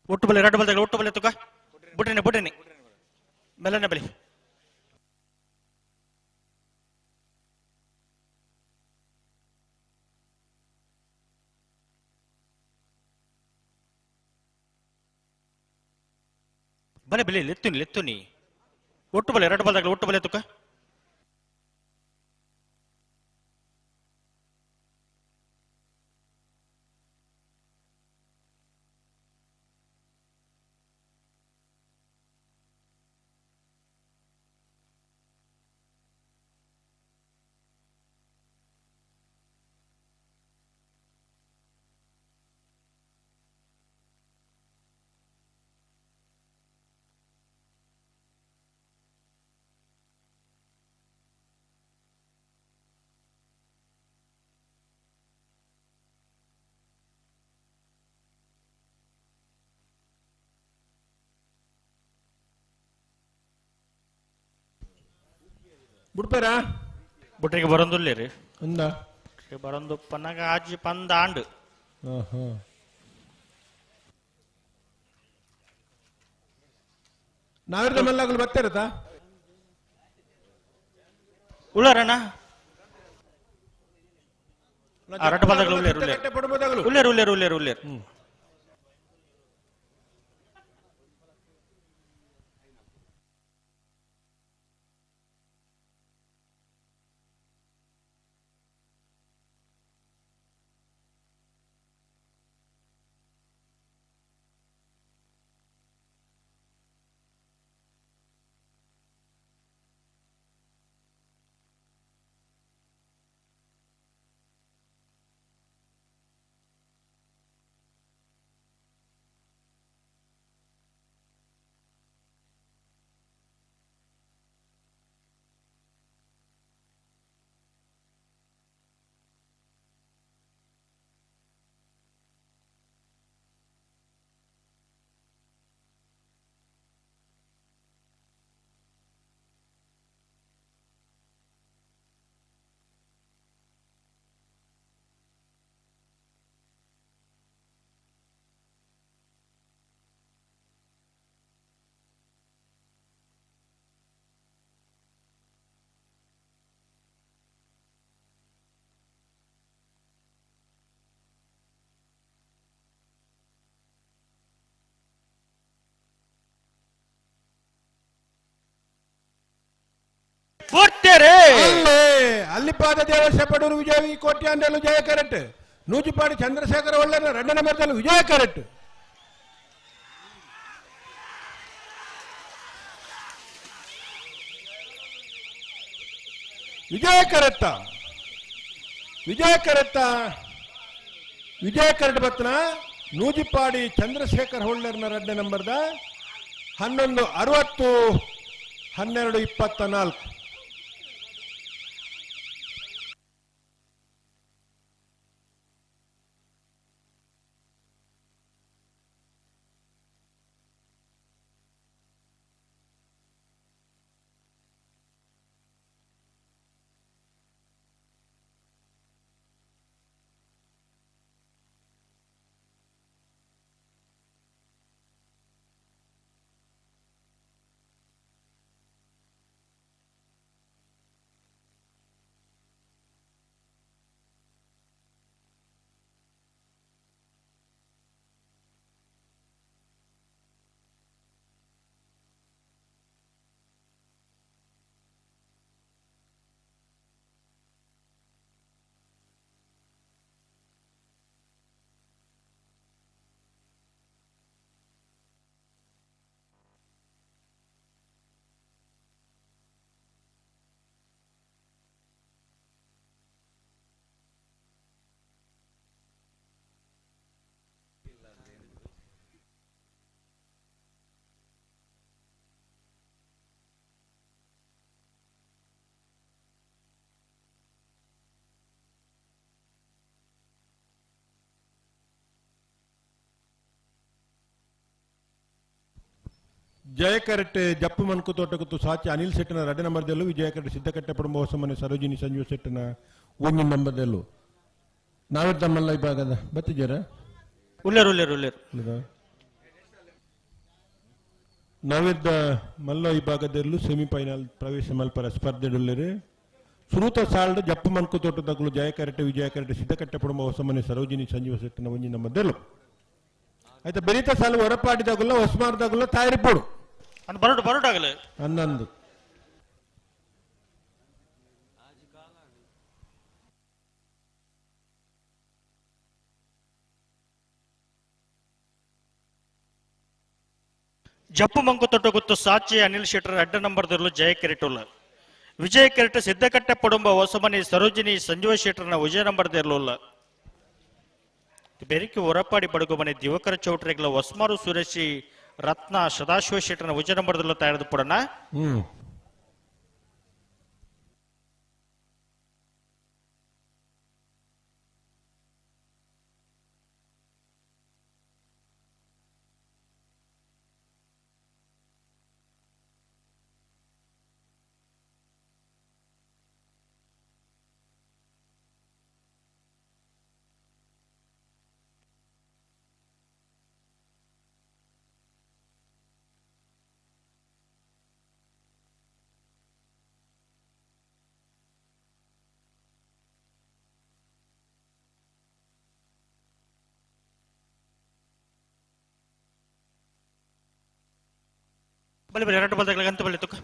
ಒಟ್ಟು ಬಲಿ ಎರಡು ಬಲ್ದಗಳು ಒಟ್ಟು ಬಲಿ ತುಕ ಬುಡ್ರಿನಿ ಬುಡ್ರಿನಿ ಮೆಲ್ಲನೆ ಬಲಿ ಬಲೆ ಬಲಿ ಲೆತ್ತುನಿ ಲೆತ್ತುನಿ ಒಟ್ಟು ಬಲೆ ಎರಡು ಬಲ್ದಗಳು ಒಟ್ಟು ಬಲೆ ತುಕ ಬುಡ್ಪೇರಾ ಬುಟ್ರಿಗೆ ಬರೊಂದುಲ್ಲೇರಿ ಅಂದ ಬರೊಂದು ಪನ್ನಗ ಆಜಿ ಪಂದ ಆಂಡು ನಾವಿರ್ದ ಮಲ್ಲಾಗಲು ಬರ್ತಾರತಾ ಉಳ್ಳಾರಣ್ಣ ರಡ್ಡು ಬಲ್ದಗಳು ಉಳ್ಳೇರು ಉಳ್ಳೇರು ಉಳ್ಳೇರು ಉಳ್ಳೇರು ಉಳ್ಳೇರು ಉಳ್ಳೇರು Nallipada Devasya Padur Vijaya ಕೋಟ್ಯಾಂಡಲು ಜಯ correct Nujipadi Chandrashekhara ಒಳ್ಳೆನ ಎರಡನೇ ನಂಬರ್ದಲ್ಲಿ ವಿಜಯ ಕರೆಕ್ಟ್ ವಿಜಯ ಕರೆತ್ತ ವಿಜಯ ಕರೆತ್ತ ವಿಜಯ ಕರೆಟ್ ಬತ್ನ ನೂಜಿಪಾಡಿ ಚಂದ್ರಶೇಖರ್ ಹೊಳ್ಳರ್ನ ಎರಡನೇ ನಂಬರ್ದ 11:60 12:24. ಜಯಕರೆಟ್ ಜಪ್ಪು ಮನ್ಕು ತೋಟಕತ್ತು ಸಾಚಿ ಅನಿಲ್ ಶೆಟ್ಟನ ಎರಡನೇ ನಂಬರ್ದಲ್ಲೂ ವಿಜಯಕರೆಟ್ ಸಿದ್ದಕಟ್ಟೆ ಪಡುಂಬ ಹೊಸಮನೆ ಸರೋಜಿನಿ ಸಂಜೀವ್ ಶೆಟ್ಟನ ಒಂದನೇ ನಂಬರ್ದಲ್ಲೂ ನಾವೇ ತಮ್ಮಲ್ಲ ಇಬ್ಬಾಗದ ಬತ್ತಿದ್ದೀರಾ ಉಲ್ಲೇರು ಉಲ್ಲೇರು ಉಲ್ಲೇರು ನಾವಿದ್ದ ಮಲ್ಲ ವಿಭಾಗದಲ್ಲೂ ಸೆಮಿಫೈನಲ್ ಪ್ರವೇಶ ಮಲ್ಪರ ಸ್ಪರ್ಧೆಡುಳ್ಳರು ಸುರೂತ ಸಾಲ್ಡ್ ಜಪ್ಪು ಮನ್ಕು ತೋಟದಗಳು ಜಯಕರೆಟ್ ವಿಜಯಕರೆಟ್ ಸಿದ್ದಕಟ್ಟೆ ಪಡುಂಬ ಹೊಸಮನೆ ಸರೋಜಿನಿ ಸಂಜೀವ ಶೆಟ್ಟನ ಒಂದನೇ ನಂಬರ್ದಲ್ಲೂ ಆಯ್ತಾ ಬೆರೀತ ಸಾಲು ಹೊರಪಾಡಿದಾಗಲ್ಲ ಹೊಸಮಾರ್ದಾಗಲ್ಲ ತಾಯರಿಪೋಡು ಬರೋಡು ಬರೋಡಾಗಲೇ 11. ಜಪ್ಪು ಮಂಕು ತೊಟ್ಟಗುತ್ತು ಸಾಚಿ ಅನಿಲ್ ಶೆಟ್ಟರ್ ಅಡ್ಡ ನಂಬರ್ದಲ್ಲೂ ಜಯ ಕೆರೆಟುಲ್ಲ ವಿಜಯ ಕೆರೆಟ್ ಸಿದ್ದಕಟ್ಟೆ ಪಡುಂಬ ಹೊಸಮನಿ ಸರೋಜಿನಿ ಸಂಜೀವ ಶೆಟ್ಟರ್ನ ವಿಜಯ ನಂಬರ್ದಿರಲಿಲ್ಲ ಬೆರಿಕೆ ಹೊರಪಾಡಿ ಬಡಗುಮನೆ ದಿವಕರ ಚೌಟ್ರಿಗಳ ಹೊಸ್ಮಾರು ಸುರೇಶಿ ರತ್ನ ಸದಾಶಿವ ಶೆಟ್ಟರ್ನ ವಿಜಯ ನಂಬರ್ದಲ್ಲೂ ತಯಾರಿದು ಪಡೋಣ. ಬಲಿ ಬಲಿ ಎರಡು ಬಲ್ದಗಳ ಗಂತ ಬಲಿ ತುಕ್ಕ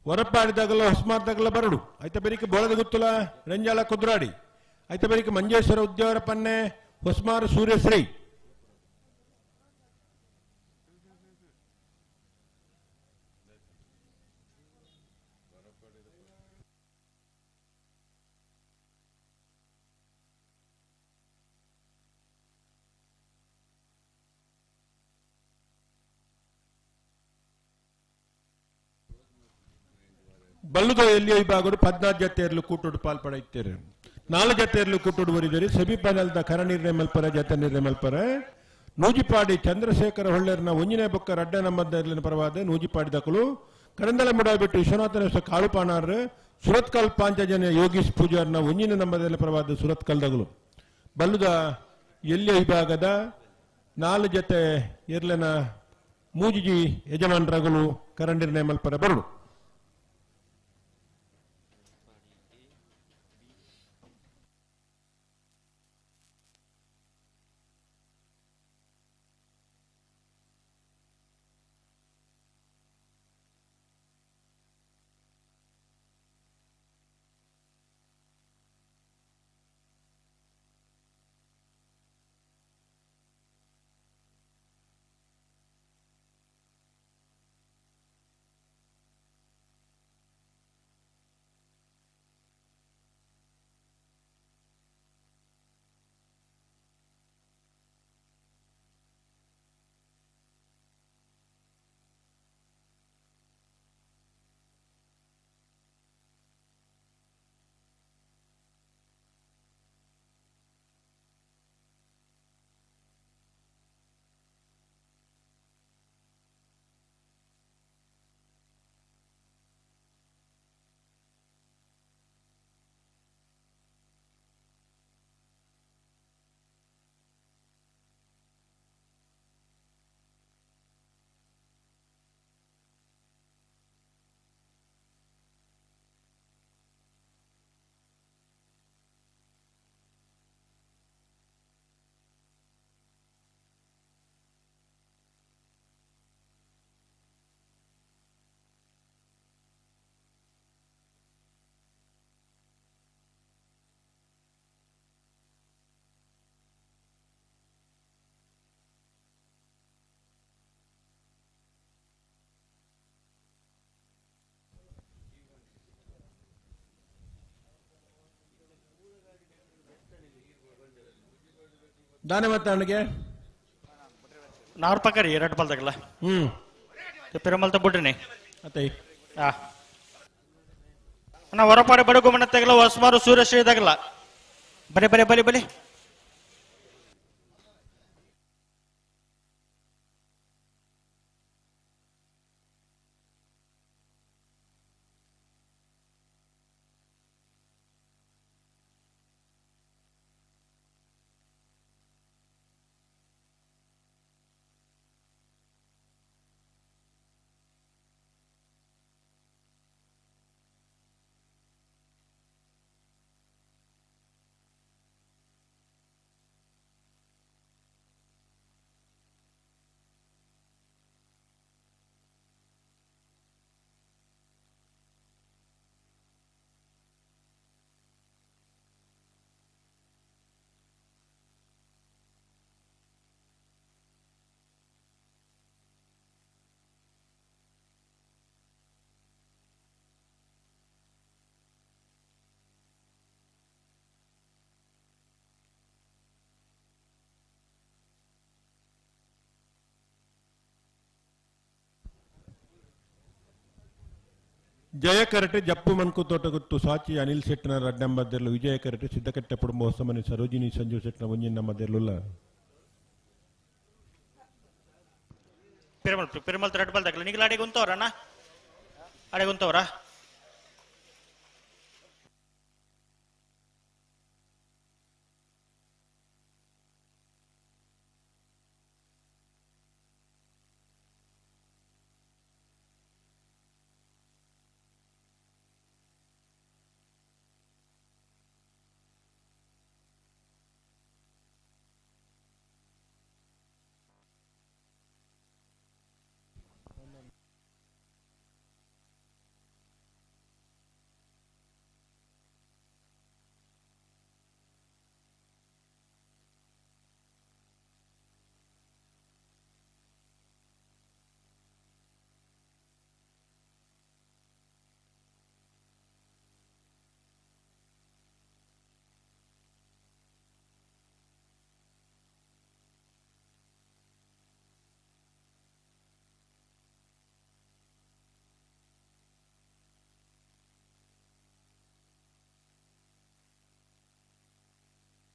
ಹೊರಪಾಡಿದಾಗಲ್ಲ ಹೊಸಮಾರ್ದಾಗಲ್ಲ ಬರಡು ಐತ ಬೆರಿಕೆ ಬೋಳದ ಗುತ್ತಲ ರಂಜಾಲ ಕುದ್ರಾಡಿ ಐತ ಬೆರಿಕೆ ಮಂಜೇಶ್ವರ ಉದ್ಯವರ ಪನ್ನೆ ಹೊಸ್ಮಾರು ಸೂರ್ಯಶ್ರೀ ಬಲ್ಲುದ ಎಲ್ಲಿಯ ವಿಭಾಗಡು 14 ಜತೆಯರ್ಲು ಕೂಟೋಡು ಪಾಲ್ಪಡೆಯುತ್ತಾರೆ. 4 ಜತೆಯರ್ಲು ಕೂಟೋಡು ಬರಿದರೆ ಸೆಮಿಫೈನಲ್ದ ಕರ ನಿರ್ಣಯ ಮಲ್ಪರ ಜತೆ ನಿರ್ಣಯ ಮಲ್ಪರ ನೂಜಿಪಾಡಿ ಚಂದ್ರಶೇಖರ ಹೊಳ್ಳೇರ್ನ ಒಂಜಿನೇ ಬೊಕ್ಕ ರಡ್ಡ ನಂಬರ್ನ ಪರವಾದ ನೂಜಿಪಾಡಿ ದಕಲು ಕರಂದಲ ಮುಡಾಬಿಟ್ಟು ವಿಶ್ವನಾಥನ ಕಾಳುಪಾಣಾರ್ ಸುರತ್ಕಲ್ ಪಾಂಚಜನ್ಯ ಯೋಗೀಶ್ ಪೂಜಾರ್ನ ಒಂಜಿನ ನಂಬರ್ದಲ್ಲಿ ಪರವಾದ ಸುರತ್ಕಲ್ ದಗಲು ಬಲ್ಲುದ ಎಲ್ಲಿಯ ವಿಭಾಗದ ನಾಲ್ ಜೊತೆ ಎರ್ಲೆನ ಮೂಜಿಜಿ ಯಜಮಾನರಗಳು ಕರಂಡಿರ್ನೆ ಮಲ್ಪರ ಬರುಡು. ದಾನೆ ಮತ್ತೆ ಅಣ್ಣಗೆ ನಾರ್ಪಕರಿ ಎರಡು ಬಲ್ದಾಗಲ್ಲ ಪೆರುಮಲ್ತ ಬುಡ್ರಿನಿ ಅತ್ತೈ ಆ ಅಣ್ಣ ಹೊರಪಾಡಿ ಬಡಗು ಮನೆ ತೆಗಲ ಹೊಸಮಾರು ಸೂರ್ಯಶ್ರೀ ಇದಾಗಲ್ಲ ಬರೆ ಬರೆ ಬಲಿ ಬಲಿ ಜಯ ಕರಟೆ ಜಪ್ಪು ಮನ್ಕು ತೋಟಗುತ್ತು ಸಾಚಿ ಅನಿಲ್ ಶೆಟ್ಟನ ರಡ್ಡಂಬದ್ದೆರ್ಲು ವಿಜಯ ಕರಟೆ ಸಿದ್ದಕಟ್ಟೆ ಕುಟುಂಬ ಹೊಸಮನೆ ಸರೋಜಿನಿ ಸಂಜು ಶೆಟ್ಟನ ಒಂಜಿನ ಮದ್ದೆರ್ಲುಲ್ಲ ಪೆರುಮಲ್ ಪೆರುಮಲ್ ರೆಡ್ ಬಾಲ್ ತಗಲ ನಿಗಲ ಅಡಿಗೆ ಉಂತವ್ರ ಅಣ್ಣ ಅಡಿಗೆ ಉಂತವ್ರ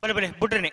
ಬಲಿ ಬಲಿ ಬುಡ್ರಿನಿ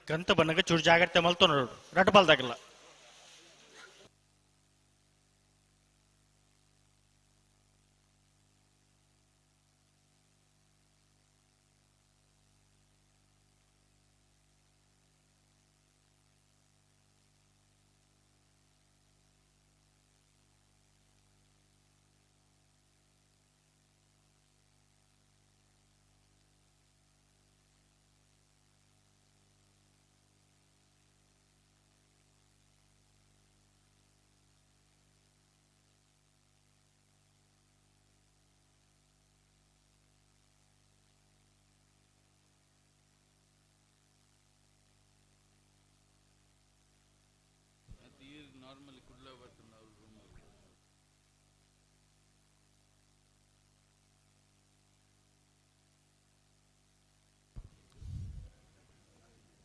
ಗಂತ ಬನ್ನಗ ಚೂರು ಜಾಗ್ರತೆ ಮಲ್ತೊನಡು ರಡ್ಡ್ ಬಾಲ್ದಾಗಲ್ಲ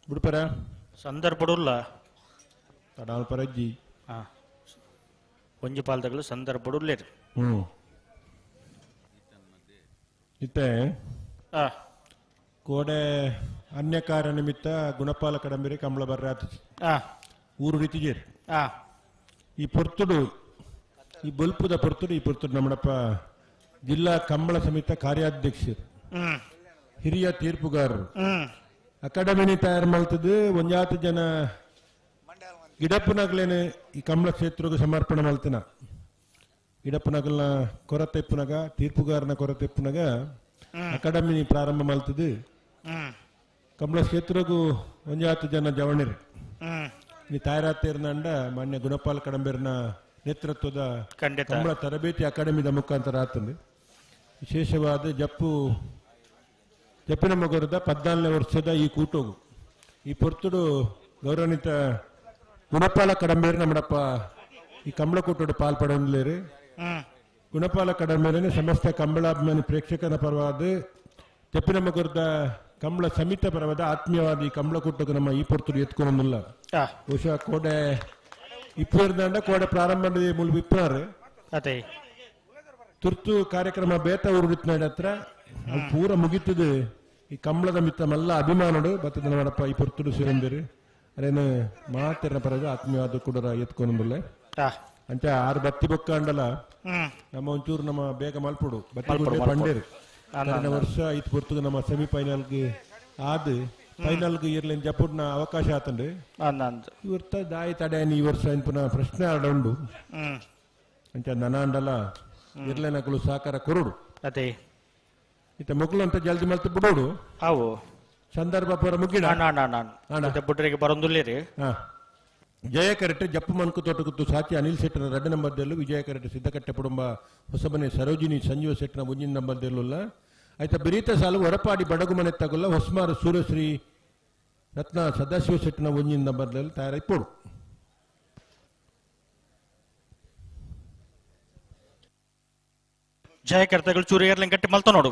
ಬುಡ್ಪರ ಸಂದರ್ಭಡುಲ್ಲ ತಡಾಲ್ ಪರಜ್ಜಿ ಹಾ ಒಂಜಿ ಪಾಲ್ದಗಳು ಸಂದರ್ಭಡುಲ್ಲೇರು ಇತ್ತೆ ಕೋಡೆ ಅನ್ಯಕಾರ ನಿಮಿತ್ತ ಗುಣಪಾಲ ಕಡಂಬಿರಿ ಕಂಬಳ ಬರ್ರಾತ ಊರು ರೀತಿಜೇರು ಈ ಪೊರ್ತುಡು ಈ ಬೊಲ್ಪುದ ಪೊರ್ತುಡು ಈ ಪೊರ್ತುಡು ನಮ್ಮಡಪ್ಪ ಜಿಲ್ಲಾ ಕಂಬಳ ಸಮಿತ ಕಾರ್ಯಾಧ್ಯಕ್ಷರು ಹಿರಿಯ ತೀರ್ಪುಗಾರರು ಅಕಾಡೆಮಿನಿ ತಯಾರು ಮಾಡ್ತದೆ ಒಂಜಾತು ಜನ ಗಿಡಪ್ಪನಗ್ಲೇನೆ ಈ ಕಂಬಳ ಕ್ಷೇತ್ರಕ್ಕೆ ಸಮರ್ಪಣೆ ಮಾಡ್ತನ ಗಿಡಪ್ಪನಗಲ್ನ ಕೊರತೆ ಇಪ್ಪುನಗ ತೀರ್ಪುಗಾರನ ಕೊರತೆ ಇಪ್ಪುನಗ ಅಕಾಡೆಮಿ ಪ್ರಾರಂಭ ಮಾಡ್ತದೆ ಕಂಬಳ ಕ್ಷೇತ್ರಕ್ಕೂ ಒಂಜಾತು ಜನ ಜವಣಿರು ಈ ತಯಾರಾತೇರ್ನಂಡ ಮಾನ್ಯ ಗುಣಪಾಲ್ ಕಡಂಬೇರ್ನ ನೇತೃತ್ವದ ಕಂಬಳ ತರಬೇತಿ ಅಕಾಡೆಮಿದ ಮುಖಾಂತರ ಆತಂದು ವಿಶೇಷವಾದ ಜಪ್ಪು ಜಪ್ಪಿನ ಮಗರದ 14ನೇ ವರ್ಷದ ಈ ಕೂಟೋಗು ಈ ಪೊರ್ತುಡು ಗೌರವಾನ್ವಿತ ಗುಣಪಾಲ ಕಡಂಬೇರು ನಮ್ಮಡಪ್ಪ ಈ ಕಂಬಳ ಕೂಟೋಡು ಪಾಲ್ಪಡಲೇರು ಗುಣಪಾಲ ಕಡಂಬೇರನೆ ಸಮಸ್ತ ಕಂಬಳಾಭಿಮಾನಿ ಪ್ರೇಕ್ಷಕನ ಪರವಾದ ಜಪ್ಪಿನ ಮಗರದ ಕಂಬಳ ಸಮಿತ ಪರವಾದ ಆತ್ಮೀಯವಾದ ಈ ಕಂಬಳ ಕೂಟಕ್ಕೆ ನಮ್ಮ ಈ ಪೊರ್ತುಡು ಎತ್ಕೊಳೋದಿಲ್ಲ. ಬಹುಶಃ ಕೋಡೆ ಇಪ್ಪರ್ದಂಡ ಕೋಡೆ ಪ್ರಾರಂಭ ಮುಲ್ಬು ಇಪ್ಪನಾರು ಅದೇ ತುರ್ತು ಕಾರ್ಯಕ್ರಮ ಬೇತ ಊರು ಹತ್ರ ಅದು ಪೂರ ಮುಗಿತದೆ. ಈ ಕಂಬಳದ ಮಿತ್ತ ಮಲ್ಲ ಅಭಿಮಾನಡು ಬತ್ತದ ಮಾಡಪ್ಪ ಈ ಪೊರ್ತುಡು ಸಿರಂದಿರು ಅರೇನು ಮಾತಿನ ಪರದು ಆತ್ಮೀಯವಾದ ಕೂಡ ಎತ್ಕೊಂಡುಲ್ಲ ಅಂಚ ಆರು ಬತ್ತಿ ಬೊಕ್ಕಂಡಲ ನಮ್ಮ ಒಂಚೂರು ನಮ್ಮ ಬೇಗ ಮಲ್ಪುಡು ಬತ್ತಿ ಪಂಡೇರು ಕಳೆದ ವರ್ಷ ಇತ್ತು ಪೊರ್ತುಗು ನಮ್ಮ ಸೆಮಿಫೈನಲ್ಗೆ ಆದ್ ಫೈನಲ್ಗೆ ಇರ್ಲಿನ್ ಜಪುಡ್ನ ಅವಕಾಶ ಆತಂಡು ಇವರ್ತ ದಾಯಿ ತಡೆಯನ್ ಈ ವರ್ಷ ಪುನಃ ಪ್ರಶ್ನೆ ಆಡ ಉಂಡು ಅಂಚ ನನಾಂಡಲ ಇರ್ಲೇನಕಲು ಸಹಕಾರ ಕೊರಡು ಅದೇ ಇತ್ತ ಮೊಗ್ಲು ಅಂತ ಜಲ್ದಿ ಮಲ್ತು ಬಿಡೋಡು ಅವು ಸಂದರ್ಭ ಪೂರ ಮುಗಿಡ ಬುಡ್ರಿಗೆ ಬರೋದಿಲ್ಲ. ಜಯ ಕರೆಟೆ ಜಪ್ಪು ಮನ್ಕು ತೋಟಕುತ್ತು ಸಾಚಿ ಅನಿಲ್ ಶೆಟ್ಟನ 2 ನಂಬರ್ ದೇಲು ವಿಜಯ ಕರೆಟೆ ಸಿದ್ದಕಟ್ಟೆ ಕುಟುಂಬ ಹೊಸಬನೆ ಸರೋಜಿನಿ ಸಂಜೀವ ಶೆಟ್ಟನ ಮುಂಜಿನ ನಂಬರ್ ದೇಲುಲ್ಲ ಆಯ್ತಾ ಬಿರೀತ ಸಾಲು ಹೊರಪಾಡಿ ಬಡಗು ಮನೆ ತಗುಲ್ಲ ಹೊಸ್ಮಾರು ಸೂರ್ಯಶ್ರೀ ರತ್ನ ಸದಾಶಿವ ಶೆಟ್ಟನ ಮುಂಜಿನ ನಂಬರ್ ದೇಲು ತಯಾರಾಗಿ ಜಯ ಕರ್ತಗಳು ಚೂರು ಏರ್ಲಿಂಗ್ ಕಟ್ಟಿ ಮಲ್ತ ನೋಡು.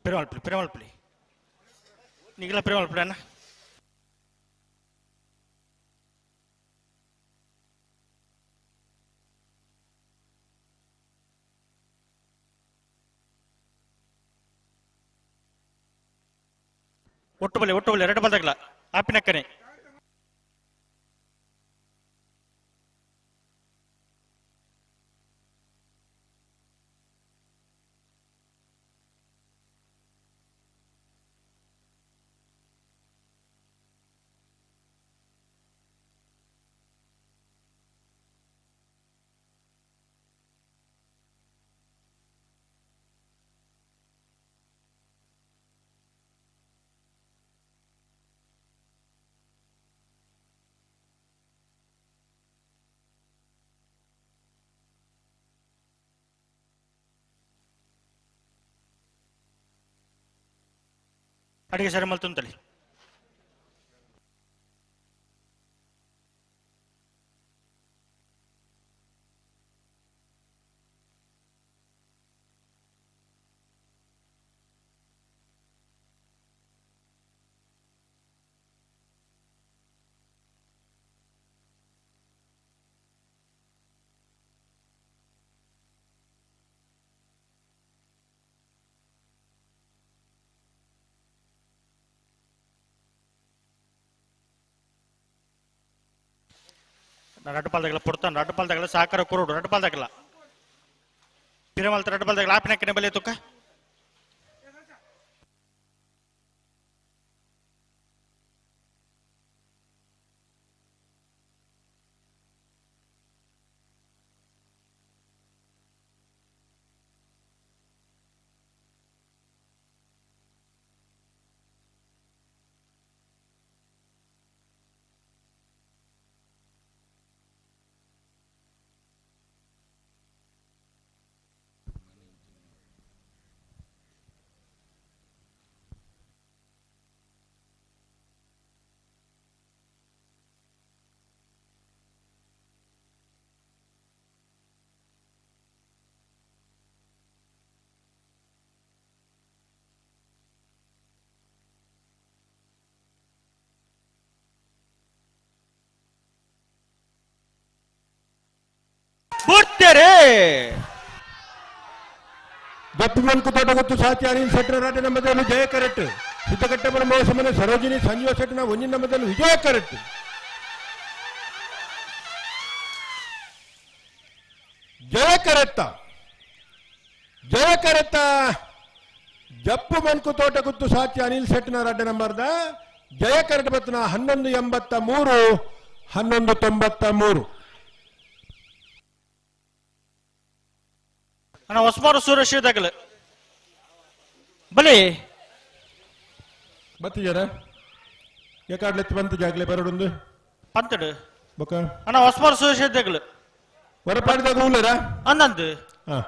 ಪೆರುಮಾಳ್ಪುಳಿ ಪೆರುಮಾಳ್ಪುಳಿ ನಿಗಲ ಪೆರುಮಾಳ್ಪುಳಿ ಅಣ್ಣ. ಒಟ್ಟು ಬಲೆ ಒಟ್ಟು ಬಲೆ ಎರಡು ಬಲ್ದಾಗಲ ಆಪಿನಕ್ಕನೆ ಅಡಿಗೆ ಸರಿ ಮಲ್ತುಂತಲಿ. ರಡ್ಡು ಪಾಲ್ದಾಗಲ ಪೊಡ್ತಾನ ರಡ್ಡು ಪಾಲ್ದಾಗಲ ಸಹಕಾರ ಕೊರೋಡು ರಡ್ಡು ಪಾಲ್ದಾಗಲ ಪಿರಮಲ್ತ ರಡ್ಡು ಪಾಲ್ದಾಗಲ ಆಪಿನಕ್ಕನೆ ಬಲೆ ತುಕ್ಕ ಬುಡ್ತೇರೆ ದಪ್ಪು ತೋಟಗೊತ್ತು ಸಾಥಿ ಅನಿಲ್ ಶೆಟ್ಟರ್ ರಾಟ ನಮ್ಮದಲ್ಲಿ ಜಯ ಕರೆಕ್ಟ್ ಸಿದ್ದಕಟ್ಟೆಪುರ ಮೋಸಮನೆ ಸರೋಜಿನಿ ಸಂಜೀವ ಶೆಟ್ಟನ ಒಂಜಿನ ನಮ್ಮದಲ್ಲಿ ವಿಜಯ ಕರೆಕ್ಟ್ ಜಯ ಕರೆತ್ತ ಜಯ ಕರೆತ್ತ ಜಪ್ಪು ಮನ್ಕು ತೋಟಗುತ್ತು ಸಾಥಿ ಅನಿಲ್ ಶೆಟ್ಟನ ರಾಟ ನಂಬರ್ದ ಜಯ ಕರೆಕ್ಟ್ ಬತ್ತನ 11.83 11.93. ಅಣ್ಣ ಹೊಸಮಾರು ಸೂರ್ಯ ದಾಗಲ ಬಲಿ ಬತ್ತಿಜಾರ ಯಾಕಾಡ್ಲೆತ್ತು ಬಂತು ಜಾಗ್ಲೆ ಬರೋಡೊಂದು ಪಂತಡು ಬೊಕ ಅಣ್ಣ ಹೊಸಮಾರು ಸೂರ್ಯ ದಾಗಲ ಹೊರಪಾಡಿದಾಗ ಉಳ್ಳರ ಅಂದಂದು ಹಾ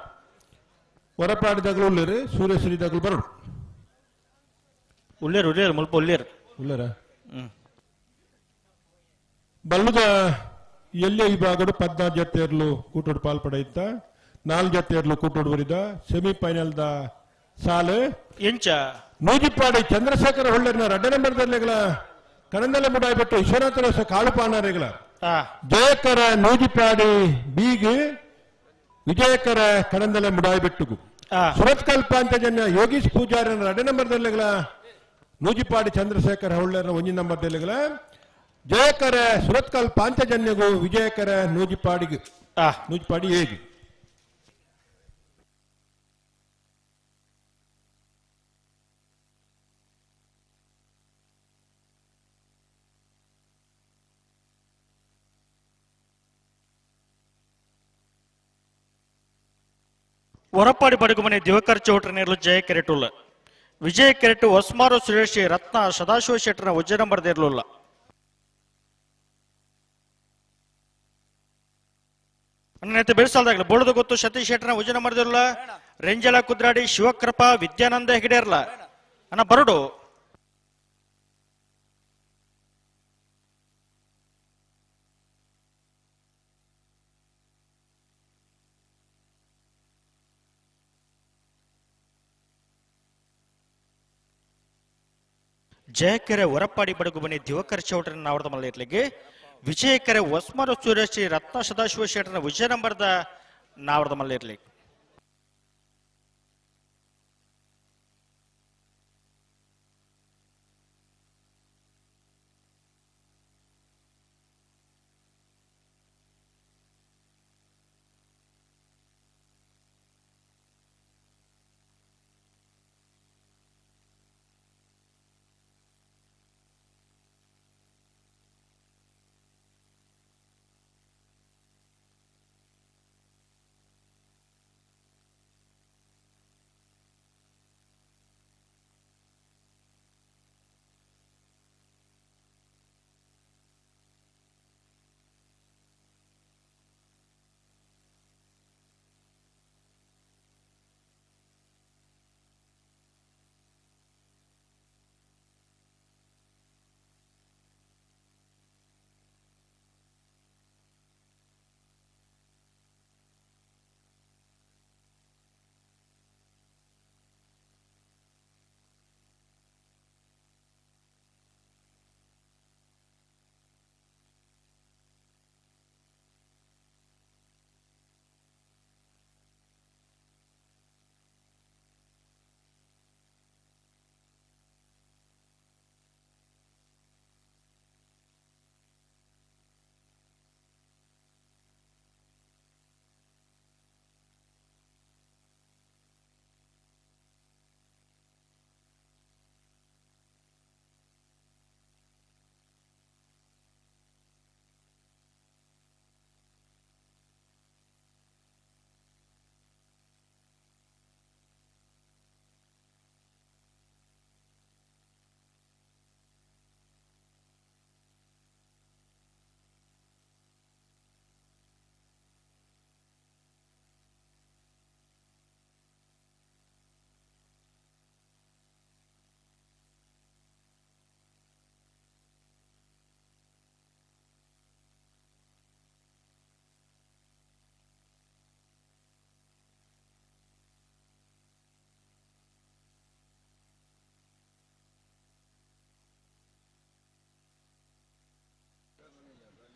ಹೊರಪಾಡಿದಾಗ ಉಳ್ಳರು ಸೂರ್ಯಶ್ರೀ ದಾಗಲು ಬರೋಡು ಉಳ್ಳೇರು ಉಳ್ಳೇರು ಮುಲ್ಪ ಉಳ್ಳೇರು ಉಳ್ಳರ ಬಲ್ಲದ ಎಲ್ಲೇ ಈ ಭಾಗಡು 14 ಜತೆಯರ್ಲು ಕೂಟೋಡು ಪಾಲ್ಪಡೆಯುತ್ತ 4 ಜತೆಯರ್ಲು ಕೂಟೋಡು ಬರಿದ ಸೆಮಿಫೈನಲ್ the ಸಾಲು ಎಂಚ ನೂಜಿಪ್ಪಾಡಿ ಚಂದ್ರಶೇಖರ ಹೊಳ್ಳರ್ನ ರಡ್ಡ ನಂಬರ್ದಲ್ಲಿಗಳ ಕಣಂದಲೆ ಮುಡಾಯ್ಬಿಟ್ಟು ವಿಶ್ವನಾಥ ಕಾಳುಪಾನರಿಗಳ ಜಯಕರ ನೂಜಿಪ್ಪಾಡಿ ಬೀಗ್ ವಿಜಯಕರ ಕಣಂದಲೆ ಮುಡಾಯ್ಬಿಟ್ಟುಗು ಸುರತ್ಕಲ್ ಪಾಂಚಜನ್ಯ ಯೋಗೀಶ್ ಪೂಜಾರನ ರಡ್ಡ ನಂಬರ್ದಲ್ಲಿಗಳ ನೂಜಿಪಾಡಿ ಚಂದ್ರಶೇಖರ ಹೊಳ್ಳರ್ನ ಒಂಜಿ ನಂಬರ್ದಲ್ಲಿಗಳ ಜಯಕರ ಸುರತ್ಕಲ್ ಪಾಂಚಜನ್ಯಗೂ ವಿಜಯಕರ ನೂಜಿಪಾಡಿಗೆ ನೂಜಿಪಾಡಿ ಹೇಗೆ ಹೊರಪಾಡಿ ಬಡಗುಮನೆ ದಿವಕರ್ ಚೌಟ್ರ ನೇರಲು ಜಯ ಕೆರೆಟುಲ್ಲ ವಿಜಯ ಕೆರೆಟು ಹೊಸ್ಮಾರು ಸುರೇಶ್ ರತ್ನ ಸದಾಶಿವ ಶೆಟ್ಟರ್ನ ಉಜ್ಜ ನಂಬರ್ ದೇರ್ಲುಲ್ಲ ಅನ್ನತೆ ಬೆಳೆಸಲ್ದಾಗಲ ಬೋಳದ ಗೊತ್ತು ಸತೀಶ್ ಶೆಟ್ಟರ್ನ ಉಜ್ಜ ನಂಬರ್ ದೇರ್ಲ ರೆಂಜಲ ಕುದ್ರಾಡಿ ಶಿವಕೃಪಾ ವಿದ್ಯಾನಂದ ಹೆಗಡೇರ್ಲ ಅಣ್ಣ ಬರಡು ಜಯಕೆರೆ ಹೊರಪಾಡಿ ಬಡಗುಬನಿ ದಿವಕರ್ ಚೌಟ್ರನ ಆವರದ ಮಲ್ಲಿರ್ಲಿಗೆ ವಿಜಯಕೆರೆ ಹೊಸ್ಮಾರು ಸೂರ್ಯಶ್ರೀ ರತ್ನ ಸದಾಶಿವ ಶೆಟ್ಟರ್ನ ವಿಜಯ ನಂಬರ್ದ ನಾವರದ ಮಲ್ಲಿರ್ಲಿ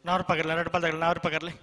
ನಾರು ಪಗರ್ಲಿ ಎರಡು ಪಾಲ್ದಾಗಲಿ ನಾರು ಪಗರ್ಲಿ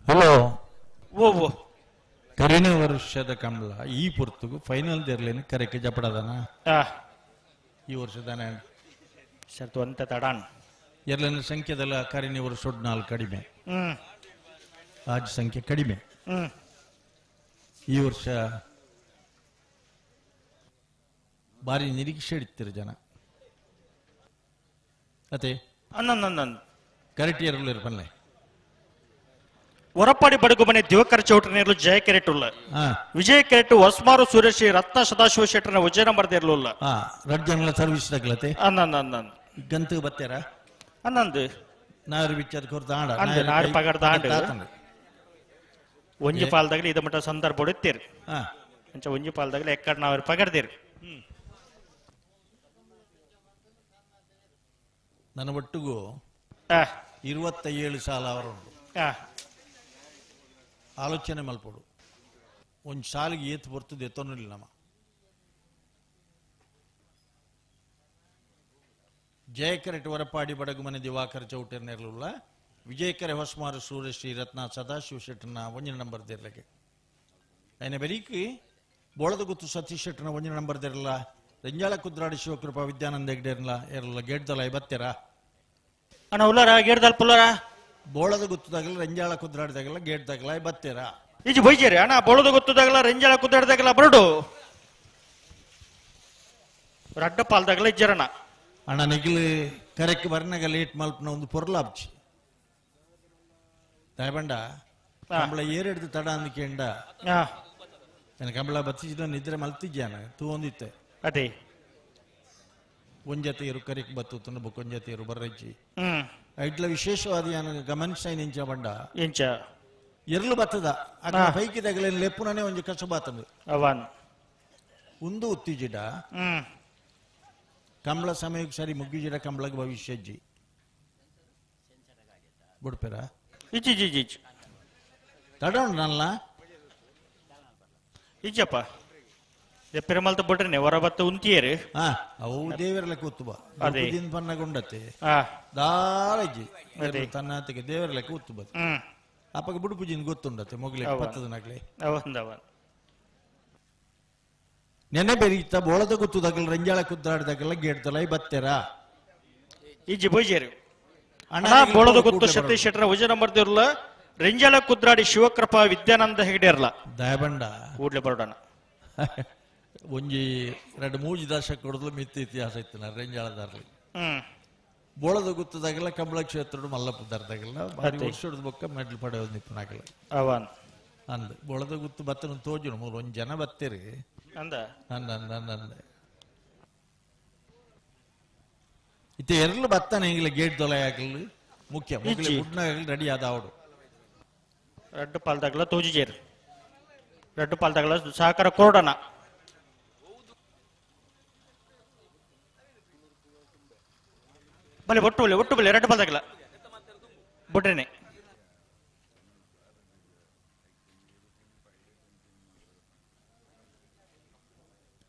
ಹಲೋ ಓ ಓ ಕರಿನ ವರ್ಷದ ಕಂಬಳ ಈ ಪೊರ್ತುಗು ಫೈನಲ್ ದೇರ್ಲೇನು ಕರೆಕ್ಕೆ ಜಪಡದನ ಈ ವರ್ಷದಾನೆ ಸರ್ ಅಂತ ತಡಾನ್ ಎರಡನೇ ಸಂಖ್ಯೆದಲ್ಲ ಕರಿನ ವರ್ಷ ನಾಲ್ಕು ಕಡಿಮೆ, ಆಜ್ ಸಂಖ್ಯೆ ಕಡಿಮೆ. ಈ ವರ್ಷ ಭಾರಿ ನಿರೀಕ್ಷೆ ಇಡ್ತೀರ ಜನ ಅದೇ ಕರೆಕ್ಟ್ ಎರಲು ಇರ್ಪನ್ಲೆ ಹೊರಪಾಡಿ ಬಡಗುಮನೆ ದಿವಕರ ಚೌಟನೇರ್ಲು ಜಯ ಕೆರೆಟುಲ್ಲ ವಿಜಯ ಕೆರೆಟು ಹೊಸ್ಮಾರು ಸುರೇಶಿ ರತ್ನ ಸದಾಶಿವ ಶೆಟ್ಟರ್ನ ಉಜ್ಜಯನ ಬರ್ದಿರ್ಲಿಲ್ಲ ರಡ್ ಜನಲ ಸರ್ವಿಸ್ ತಗ್ಲತೆ ಗಂತು ಬತ್ತೇರ ಅನ್ನಂದು ನಾರು ಬಿಚ್ಚದ ಕೊರ್ದ ಆಡ ಅಂದು ನಾರು ಪಗಡ್ದ ಆಂಡು ಒಂಜಿ ಪಾಲ್ದಾಗಲಿ ಇದ ಮಟ್ಟ ಸಂದರ್ಭ ಹೊಡಿತೀರಿ ಅಂಚ ಒಂಜಿ ಪಾಲ್ದಾಗಲಿ ಎಕ್ಕಡ್ ನಾವರು ಪಗಡ್ದಿರಿ. ನನ್ನ ಒಟ್ಟಿಗೂ 27 ಸಾಲ ಅವರುಂಟು ಆಲೋಚನೆ ಮಲ್ಪಡು ಒಂದು ಸಾಲಿಗೆ ಏತು ಬರ್ತದೆ ಎತ್ತೊನ್ನಿಲ್ಲ ನಮ್ಮ ಜಯಕರೆಟ್ ವರಪಾಡಿ ಬಡಗುಮನೆ ದಿವಾಕರ ಚೌಟರ್ ನೆರಳುಲ್ಲ ವಿಜಯಕರೆ ಹೊಸ್ಮಾರು ಸೂರ್ಯಶ್ರೀ ರತ್ನ ಸದಾಶಿವ ಶೆಟ್ಟನ ಒಂಜಿನ ನಂಬರ್ ದೇರ್ಲಕ್ಕೆ ಆಯ್ನ ಬೆರೀಕಿ ಬೋಳದ ಗುತ್ತು ಸತೀಶ್ ಶೆಟ್ಟನ ಒಂಜಿನ ನಂಬರ್ ದೇರಲ್ಲ ರಂಜಾಳ ಕುದ್ರಾಡಿ ಶಿವಕೃಪಾ ವಿದ್ಯಾನಂದ ಹೆಗ್ಡೇರ್ಲ ಎರಲ್ಲ ಗೇಡ್ದಲ ಬತ್ತೆರ ಅಣ್ಣ ಉಲ್ಲಾರ ಗೇಡ್ದಲ್ ಪುಲ್ಲಾರ ಬೋಳದ ಗುತ್ತದಾಗಲ್ಲ ರಂಜಾಳ ಕುದ್ರಾಡಿದಾಗಲ್ಲ ಗೇಟ್ ದಾಗಲ ಬತ್ತೀರ ಈಜಿ ಬೈಜೇರಿ ಅಣ್ಣ ಬೋಳದ ಗುತ್ತದಾಗಲ್ಲ ರಂಜಾಳ ಕುದ್ರಾಡಿದಾಗಲ್ಲ ಬರಡು ರಡ್ಡ ಪಾಲ್ದಾಗಲ ಇಜ್ಜರಣ ಅಣ್ಣ ನಿಗಿಲು ಕರೆಕ್ ಬರ್ನಾಗ ಲೇಟ್ ಮಲ್ಪನ ಒಂದು ಪೊರ್ಲಾಬ್ಚಿ ದಯಬಂಡ ಕಂಬಳ ಏರೆಡ್ದು ತಡ ಅಂದಕೆಂಡ ನನ್ನ ಕಂಬಳ ಬತ್ತಿಜಿದ ನಿದ್ರೆ ಮಲ್ತಿಜ್ಯಾನ ತೂ ಒಂದಿತ್ತೆ ಅದೇ ಒಂಜತೆ ಇರು ಕರೆಕ್ ಬತ್ತು ತುನ ಬೊಕ್ಕೊಂಜತೆ ಇರು ಬರ್ರಜ್ಜಿ ಐಟ್ಲ ವಿಶೇಷವಾದ ಗಮನಿಸ ಇಂಚ ಬಂಡ ಇಂಚ ಎರ್ಲು ಬತ್ತದ ಅಕ್ಕ ಪೈಕಿ ತಗಲೇನು ಲೆಪ್ಪುನೇ ಒಂಜಿ ಕಸಬಾತಂದು ಅವನ್ ಉಂದು ಉತ್ತಿಜಿಡ ಕಂಬಳ ಸಮಯಕ್ಕೆ ಸರಿ ಮುಗ್ಗಿಜಿಡ ಕಂಬಳಕ್ಕೆ ಭವಿಷ್ಯಜ್ಜಿ ಬಿಡ್ಪೇರ ಇಜ್ಜಿ ಇಜ್ಜಿ ಇಜ್ಜಿ ತಡೋಣ ಇಜ್ಜಪ್ಪ ಪೆರುಮಲ್ತ ಬಿಡ್ರಿ ಹೊರ ಬತ್ತ ಉಂತಿಯರು ಅವು ದೇವರಲ್ಲ ಕೂತು ಬಾ ಅದೇ ಪನ್ನಗುಂಡತ್ತೆ ದಾರಜ್ಜಿ ತನ್ನಾತಿಗೆ ದೇವರಲ್ಲ ಕೂತು ಬಾ ಅಪ್ಪಗೆ ಬುಡುಪುಜಿನ ಗೊತ್ತುಂಡತ್ತೆ ಮೊಗಲೆ ಪತ್ತದನಾಗ್ಲಿ ನೆನೆ ಬೆರೀತ ಬೋಳದ ಗುತ್ತುದಾಗಲ್ಲ ರಂಜಾಳ ಕುದ್ದಾಡ್ದಾಗಲ್ಲ ಗೇಡ್ದಲ್ಲ ಬತ್ತೆರ ಇಜ್ಜಿ ಬೈಜೇರು ಅಣ್ಣ ಬೋಳದ ಗುತ್ತು ಸತೀಶ್ ಶೆಟ್ಟರ ಉಜ ನಂಬರ್ ದೇವ್ರಲ್ಲ ರಂಜಾಳ ಕುದ್ರಾಡಿ ಶಿವಕೃಪಾ ವಿದ್ಯಾನಂದ ಹೆಗಡೆ ಇರಲ್ಲ ದಯಬಂಡ ಕೂಡ್ಲೆ ಬರೋಣ ಒಂಜಿ ಎರಡು ಮೂಜಿ ದಶಕ ಕೊಡಲು ಮಿತ್ತ ಇತಿಹಾಸ ಇತ್ತು ನಾ ರಂಜಾಳದಾರ್ಲಿ ಬೋಳದ ಗುತ್ತದಾಗಲ್ಲ ಕಮಲ ಕ್ಷೇತ್ರ ಮಲ್ಲಪ್ಪದಾರ್ದಾಗಲ್ಲ ಭಾರಿ ವರ್ಷದ ಬೊಕ್ಕ ಮೆಡ್ಲ್ ಪಡೆಯೋದು ನಿಪ್ಪನಾಗಲ್ಲ ಅವನ್ ಅಂದ್ ಬೋಳದ ಗುತ್ತು ಬತ್ತನ ತೋಜುನು ಮೂರು ಒಂದ್ ಜನ ಬತ್ತೀರಿ ಅಂದ ಅಂದ ಅಂದ ಅಂದ ಅಂದ ಇತ್ತೆ ಎರಲು ಬತ್ತಾನೆ ಈಗಲೇ ಗೇಟ್ ದೊಲೆ ಆಗಲಿ ಮುಖ್ಯ ಮುಗ್ಲಿ ರೆಡಿ ಆದ ಅವಡು ರಡ್ಡು ಪಾಲ್ದಾಗಲ ತೋಜಿಜೇರು ರಡ್ಡು ಪಾಲ್ದಾಗಲ ಸಹಕಾರ ಕೊರೋಡಣ ಬಲೆ ಒಟ್ಟು ಬಲೆ ಒಟ್ಟು ಬಲೆ ಎರಡು ಪಾಲ್ದಾಗಲ ಬಿಡ್ರೇನೆ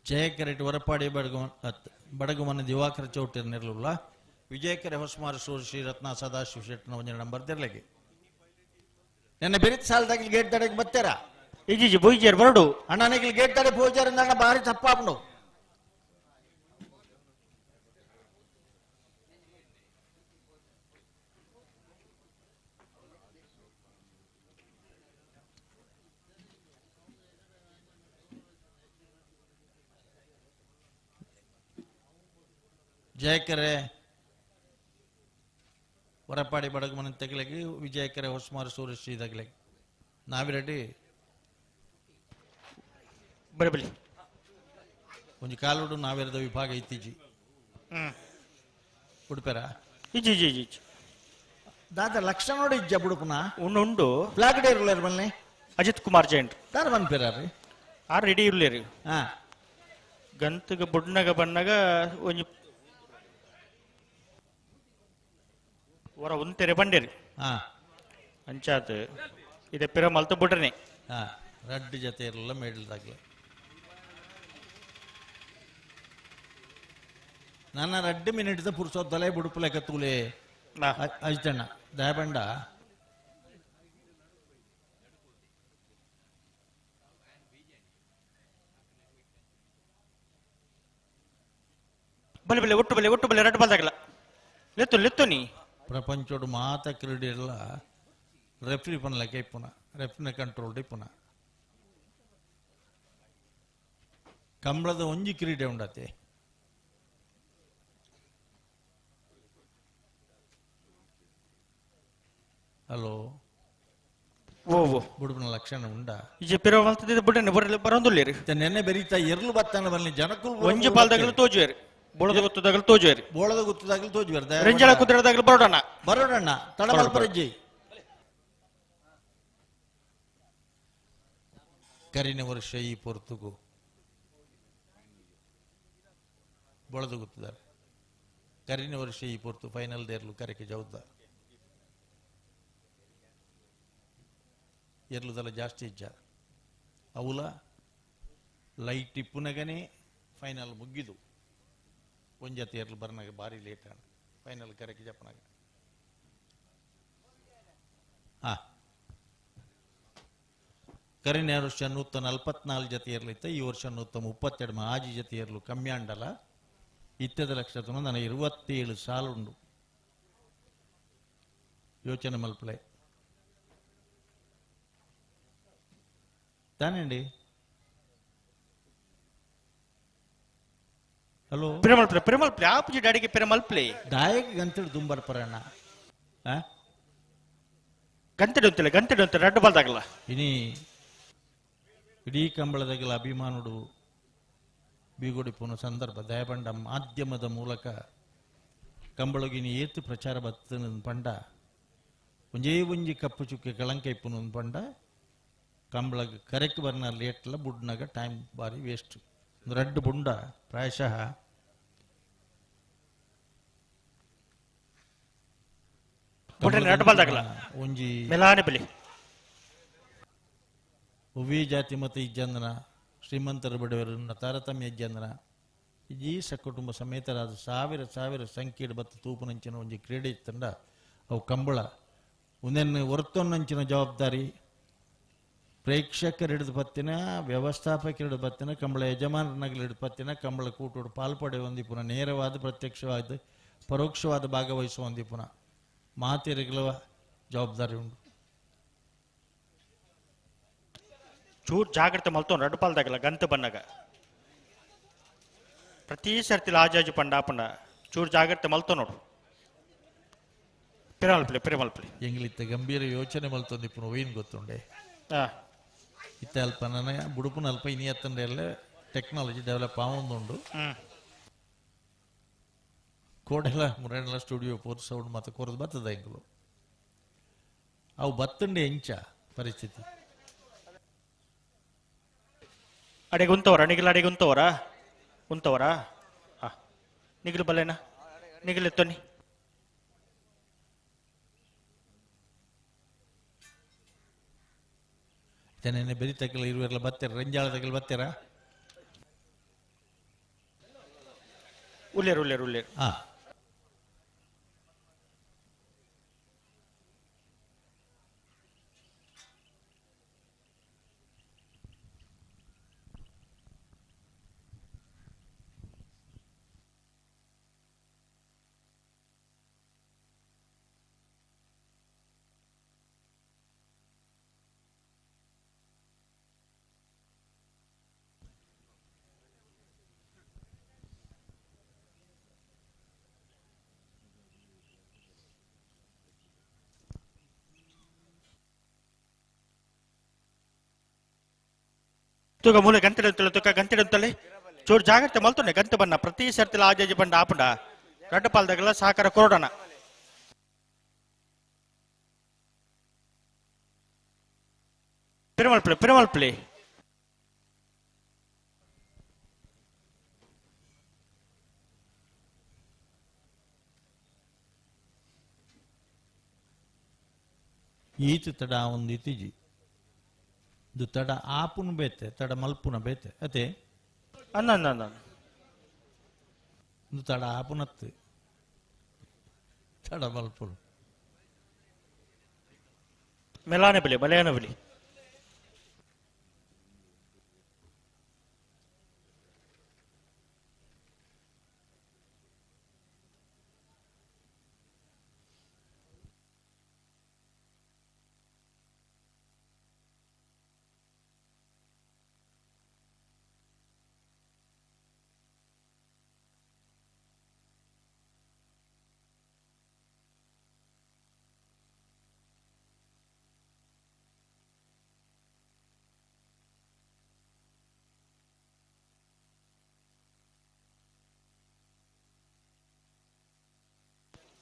ಜಯಕರೆಟ್ ವರಪಾಡಿ ಬಡಗುಮನ ದಿವಾಕರ ಚೌಟಿರ್ ನೆರಳುಲ್ಲ ವಿಜಯಕರೆ ಹೊಸ್ಮಾರು ಸೂರ್ ಶ್ರೀ ರತ್ನ ಸದಾಶಿವ ಶೆಟ್ಟನ ಒಂಜಿನ ನಂಬರ್ ದೆರ್ಲೆಗೆ ನೆನ್ನೆ ಬೆರಿತ್ ಸಾಲದಾಗಲಿ ಗೇಟ್ ದಡೆಗೆ ಬತ್ತೆರ ಇಜ್ಜಿ ಬೊಯ್ಜೇರ್ ಬರಡು ಅಣ್ಣನಿಗೆ ಗೇಟ್ ದಡೆ ಪೂಜಾರ ಅಣ್ಣ ಭಾರಿ ತಪ್ಪಾಪ್ನು ಜಯಕೆರೆ ವರಪಾಡಿ ಬಡಗಮನ ತೆಗಲೆಗೆ ವಿಜಯಕೆರೆ ಹೊಸಮಾರು ಸೂರ್ಯಶ್ರೀ ತಗಲೆಗೆ ನಾವಿರೆಡ್ಡಿ ಬರಬಲಿ ಒಂಜಿ ಕಾಲುಡು ನಾವಿರದ ವಿಭಾಗ ಇತ್ತೀಚಿ ಉಡುಪೆರ ಇಜ್ಜಿ ಇಜ್ಜಿ ಇಜ್ಜಿ ದಾದ ಲಕ್ಷ ನೋಡಿ ಇಜ್ಜ ಬುಡುಪುನ ಉಂಡು ಉಂಡು ಫ್ಲಾಗ್ ಡೇ ಇರ್ಲೇರ್ ಬನ್ನಿ ಅಜಿತ್ ಕುಮಾರ್ ಜೈನ್ ದಾರ ಬನ್ಪೇರಾರಿ ಆರ್ ರೆಡಿ ಇರ್ಲೇರಿ ಗಂತಗ ಬುಡ್ನಗ ಬಣ್ಣಗ ಒಂಜಿ ಹೊರ ಉಂತೆರೆ ಬಂಡೇರಿ ಅಂಚಾತ್ ಇದೆ ಪಿರ ಮಲ್ತ ಬುಡ್ರನೆ ರಡ್ಡು ಜೊತೆ ಇರಲ್ಲ ಮೇಡಲ್ದಾಗ್ಲೆ ನನ್ನ ರಡ್ಡು ಮಿನಿಟ್ ಪುರ್ಸೋದ್ದಲೇ ಬುಡುಪುಲೆಕ ತೂಲೆ ಅಜ್ಜಣ್ಣ ದಯಬಂಡ ಬಲೆ ಬಲೆ ಒಟ್ಟು ಬಲೆ ಒಟ್ಟು ಬಲೆ ರಡ್ಡು ಬಾಲ್ದಾಗಲ್ಲ ಲೆತ್ತು ಲೆತ್ತು ನೀ ಪ್ರಪಂಚೋಡು ಮಾತ ಕ್ರೀಡೆಲ್ಲ ರೆಫ್ರಿ ಪನ್ಲಕ್ಕೆ ಇಪ್ಪುನ ರೆಫ್ರಿನ ಕಂಟ್ರೋಲ್ ಇಪ್ಪುನ ಕಂಬಳದ ಒಂಜಿ ಕ್ರೀಡೆ ಉಂಡತೆ ಹಲೋ ಓ ಓ ಬುಡುಪನ ಲಕ್ಷಣ ಉಂಡ ಇಜ್ಜಿ ಪಿರ ಮಲ್ತದಿದ್ದ ಬುಡ್ರನೆ ಬರಲಿ ಬರೋಂದುಲ್ಲೇರಿ ನೆನ್ನೆ ಬೆರೀತಾ ಎರ್ಲು ಬತ್ತಾನ ಬನ್ನಿ ಜನಕ್ಕೂ ಒಂಜಿ ಬಾಲ್ದಾಗಲು ತೋಜುವೇರಿ ಬೋಳದ ಗೊತ್ತದಾಗಲು ತೋಜುವೇರಿ ಬೋಳದ ಗೊತ್ತದಾಗಲು ತೋಜುವೇರಿ ರೆಂಜಲ ಕುದುರೆದಾಗಲು ಬರೋಡಣ್ಣ ಬರೋಡಣ್ಣ ತಡ ಮಲ್ಪರಜ್ಜಿ ಕರಿನ ವರ್ಷ ಈ ಪೊರ್ತುಗು ಬೋಳದ ಗೊತ್ತಿದ್ದಾರೆ ಕರಿನ ವರ್ಷ ಈ ಪೊರ್ತು ಫೈನಲ್ ದೇರ್ಲು ಕರೆಕೆ ಜೌದ ಎರ್ಲುದಲ್ಲ ಜಾಸ್ತಿ ಇಜ್ಜ ಅವುಲ ಲೈಟ್ ಇಪ್ಪುನಗನೇ ಫೈನಲ್ ಮುಗ್ಗಿದು ಒಂಜತೆ ಎರ್ಲು ಬರ್ನಾಗ ಭಾರಿ ಲೇಟ್ ಆಣ ಫೈನಲ್ ಕರೆಕೆ ಜಪ್ಪನಾಗ ಕರಿನ ವರ್ಷ 144 ಜೊತೆ ಇರ್ಲಿತ್ತ ಈ ವರ್ಷ 132 ಆಜಿ ಜೊತೆ ಇರ್ಲು ಕಮ್ಮಿ ಅಂಡಲ ಇತ್ತದ ಲಕ್ಷ ನನ್ನ 27 ಸಾಲುಂಡು ಯೋಚನೆ ಮಲ್ಪಲೆ ತಾನೇಂಡಿ ಹಲೋ ಪಿರಮಲ್ಪ್ಲೆ ಪಿರಮಲ್ಪ್ಲೆ ಆಪುಜಿ ಡ್ಯಾಡಿಗೆ ಪಿರಮಲ್ಪ್ಲೆ ದಾಯಕ ಗಂತಡು ದುಂಬರ್ ಪರಣ್ಣ ಗಂತಡು ಅಂತಲ್ಲ ಗಂತಡು ಅಂತ ರಡ್ಡು ಬಾಲ್ದಾಗಲ್ಲ ಇನಿ ಇಡೀ ಕಂಬಳದಾಗಲ ಅಭಿಮಾನುಡು ಬೀಗೊಡಿಪುನ ಸಂದರ್ಭ ದಯಬಂಡ ಮಾಧ್ಯಮದ ಮೂಲಕ ಕಂಬಳಗಿನಿ ಏತು ಪ್ರಚಾರ ಬತ್ತನ ಪಂಡ ಒಂಜೇ ಒಂಜಿ ಕಪ್ಪು ಚುಕ್ಕೆ ಕಳಂಕ ಇಪ್ಪುನ ಪಂಡ ಕಂಬಳಗ ಕರೆಕ್ಟ್ ಬರ್ನ ಲೇಟ್ಲ ಬುಡ್ನಾಗ ಟೈಮ್ ಬಾರಿ ವೇಸ್ಟ್ ರಡ್ಡು ಬುಂಡ ಪ್ರಾಯಶಃ ಒಂಜಿ ಮೆಲಾನೆ ಬಲಿ ಒವ್ವೇ ಜಾತಿ ಮತ ಇಜ್ಜಂದನ ಶ್ರೀಮಂತರ ಬಡವರನ್ನ ತಾರತಮ್ಯ ಇಜ್ಜಂದನ ಈ ಸಕುಟುಂಬ ಸಮೇತರಾದ ಸಾವಿರ ಸಾವಿರ ಸಂಖ್ಯೆ ಬತ್ತ ತೂಪುನಂಚಿನ ಒಂಜಿ ಕ್ರೀಡೆ ಇತ್ತಂಡ ಅವು ಕಂಬಳ ಒಂದನ್ನು ಹೊರತೊನ್ನಂಚಿನ ಜವಾಬ್ದಾರಿ ಪ್ರೇಕ್ಷಕರು ಹಿಡಿದು ಪತ್ತಿನ ವ್ಯವಸ್ಥಾಪಕರು ಹಿಡಿದು ಪತ್ತಿನ ಕಂಬಳ ಯಜಮಾನರನ್ನಾಗಲಿ ಹಿಡಿದು ಪತ್ತಿನ ಕಂಬಳ ಕೂಟೋಡು ಪಾಲ್ಪಡೆ ಹೊಂದಿಪುನ ನೇರವಾದ ಪ್ರತ್ಯಕ್ಷವಾದ ಪರೋಕ್ಷವಾದ ಭಾಗವಹಿಸುವ ಹೊಂದಿಪುನ ಮಾತಿರಗಲವ ಜವಾಬ್ದಾರಿ ಉಂಟು. ಚೂರು ಜಾಗ್ರತೆ ಮಲ್ತೋನ್ ರಡ್ಡು ಪಾಲ್ದಾಗಲ್ಲ ಗಂತ ಬನ್ನಾಗ ಪ್ರತಿ ಸರ್ತಿ ಆಜಾಜು ಪಂಡ ಆಪಂಡ ಚೂರು ಜಾಗ್ರತೆ ಮಲ್ತೋ ನೋಡು ಪಿರಮಲ್ಪ್ಲೆ ಪಿರಮಲ್ಪ್ಲೆ ಎಂಗ್ಲಿತ್ತ ಗಂಭೀರ ಯೋಚನೆ ಮಲ್ತೊಂದಿಪ್ಪುನ ಒಯ್ನ್ ಗೊತ್ತುಂಡೆ ಇತ್ತ ಅಲ್ಪ ನನ್ನ ಬುಡುಪುನ ಅಲ್ಪ ಇನಿ ಅತ್ತಂದ್ರೆ ಎಲ್ಲ ಟೆಕ್ನಾಲಜಿ ಡೆವಲಪ್ ಆವೊಂದುಂಡು ಕೋಡೆಲ್ಲ ಮುರೆಲ್ಲ ಸ್ಟುಡಿಯೋ ಪೋರ್ ಸೌಂಡ್ ಮತ್ತೆ ಕೊರದು ಬರ್ತದ ಎಂಗುಲು ಅವು ಬತ್ತುಂಡೆ ಎಂಚ ಪರಿಸ್ಥಿತಿ ಅಡೆಗೆ ಉಂತವರ ನಿಗಿಲ ಅಡೆಗೆ ಉಂತವರ ಉಂತವರ ಹಾ ನಿಗಿಲು ಬಲ್ಲೇನಾ ನಿಗಿಲು ಎತ್ತೊನ್ನಿ ನೆನ್ನೆ ಬೆರಿ ತಕ್ಕಲ ಇರುವೆಲ್ಲ ಬತ್ತೀರ ರಂಜಾಳ ತಕ್ಕಲ್ ಬತ್ತೀರಾ ಉಲ್ಲೇರು ಉಲ್ಲೇರು ಉಲ್ಲೇರು ಹಾ ತೂಗ ಮೂಲೆ ಗಂಟೆ ತುಕ ಗಂಟೆ ಚೂರು ಜಾಗ್ರತೆ ಮಲ್ತೊಂಡೆ ಗಂಟೆ ಬಣ್ಣ ಪ್ರತಿ ಸರ್ತಿಲ ಆಜಾಜಿ ಬಂಡ ಆಪುಂಡ ರಡ್ಡು ಪಾಲ್ದಾಗಲ ಸಹಕಾರ ಕೊರೋಡಣ ಪಿರಮಲ್ಪಳಿ ಪಿರಮಲ್ಪಳಿ ಈತ ತಡ ಒಂದು ಇತಿಜಿ ಇದು ತಡ ಆಪುನ ಬೇತೆ ತಡ ಮಲ್ಪುನ ಬೇತೆ ಅತೆ ಅನ್ನ ಅನ್ನ ಅನ್ನ ಇದು ತಡ ಆಪುನತ್ತು ತಡ ಮಲ್ಪುನು ಮೆಲಾನೆ ಬಲಿ ಮಲಯಾನ ಬಲಿ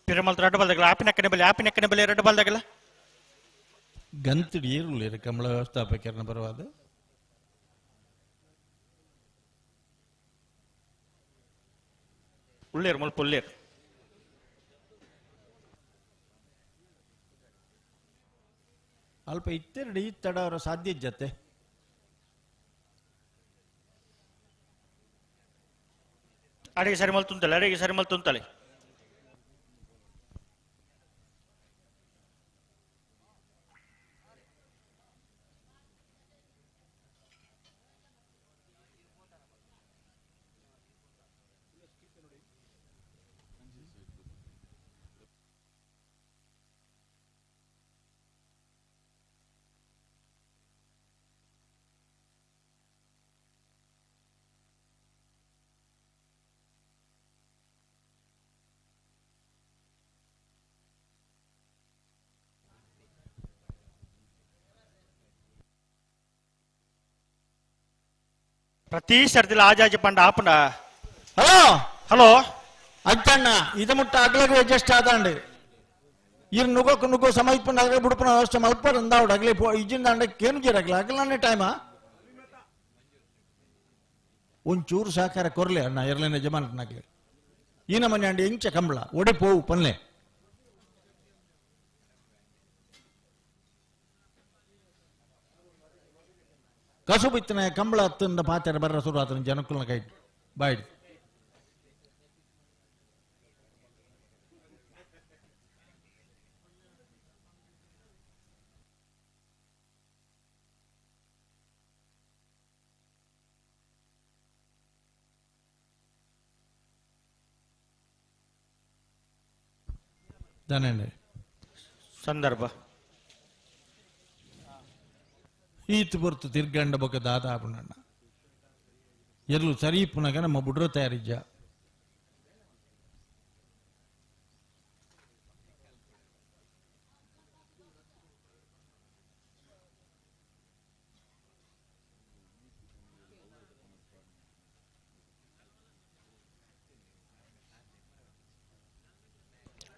ಪಿರಮಲ್ ರಡ್ಡು ಬಾಲ್ದಾಗಲ ಆಪಿನ ಕಡೆ ಬಲಿ ಆಪಿನ ಕಡೆ ಬಲಿ ರಡ್ಡು ಬಾಲ್ದಾಗಲ ಗಂತಡಿ ಏರುಲೇರು ಕಮಲ ವ್ಯವಸ್ಥಾಪಕರನ ಪರವಾದ ಉಳ್ಳೇರು ಮುಲ್ಪ ಉಳ್ಳೇರು ಅಲ್ಪ ಇತ್ತೆರಡು ಈ ತಡ ಅವರ ಸಾಧ್ಯ ಜತೆ ಅಡಿಗೆ ಸರಿ ಮಲ್ತುಂತಲೆ ಅಡಿಗೆ ಸರಿ ಮಲ್ತುಂತಲೆ ಪ್ರತಿ ಸರ್ತಿಲ ಆಜಾಜಿ ಪಂಡ ಆಪುಂಡ ಹಲೋ ಹಲೋ ಅಜ್ಜಣ್ಣ ಇದು ಮುಟ್ಟ ಅಗ್ಲಗ್ ಅಡ್ಜಸ್ಟ್ ಆದಾಂಡ್ ಇರ್ ನುಗೋಕ್ ನುಗೋ ಸಮಯ ಪಂಡ ಅಗ್ಲ ಬುಡ್ಪನ ಅವಸ್ಥೆ ಮಲ್ಪರ್ ಅಂದಾವಡ್ ಅಗ್ಲಿ ಇಜ್ಜಿಂದ ಅಂಡ ಕೇನು ಜೀರಗ್ಲ ಅಗ್ಲಾನೆ ಟೈಮಾ ಒಂಚೂರು ಸಹಕಾರ ಕೊರ್ಲೆ ಅಣ್ಣ ಎರಲೇನೆ ಜಮಾನತ್ನಾಗ್ಲಿ ಈನ ಮನೆ ಅಂಡಿ ಎಂಚ ಕಂಬಳ ಒಡೆ ಪೋವು ಪನ್ಲೆ ಕಸು ಬಿತ್ತನೆ ಕಂಬಳ ಹತ್ತಂದ ಪಾತ್ರೆ ಬರ್ರ ಸುರು ಆತನ ಜನಕುಲನ ಕೈ ಬಾಯ್ಡ್ ದಾನೆ ಸಂದರ್ಭ ಈತ್ ಬರ್ತು ತಿರ್ಗಂಡ ಬೊಕ ದಾದ ಆಪುನಣ್ಣ ಎರ್ಲು ಸರಿ ಪುನಗ ನಮ್ಮ ಬುಡ್ರ ತಯಾರಿಜ್ಜ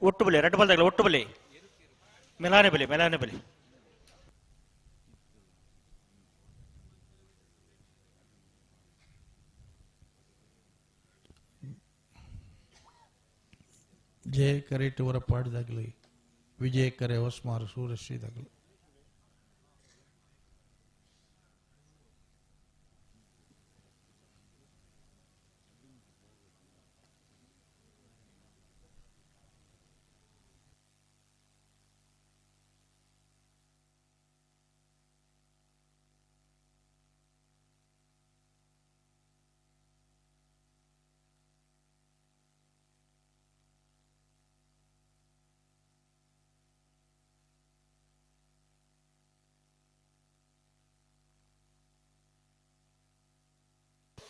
ಒಟ್ಟು ಬಲಿ ಎರಡು ಬಲ್ದಾಗಲ ಒಟ್ಟು ಬಲಿ ಮೆಲಾನೆ ಬಲಿ ಮೆಲಾನೆ ಬಲಿ ಜಯ ಕರೆಟ್ ಹೊರಪಾಡಿದಾಗಲಿ ವಿಜಯ ಕರೆ ಹೊಸ್ಮಾರು ಸೂರಶ್ರೀದಾಗಲಿ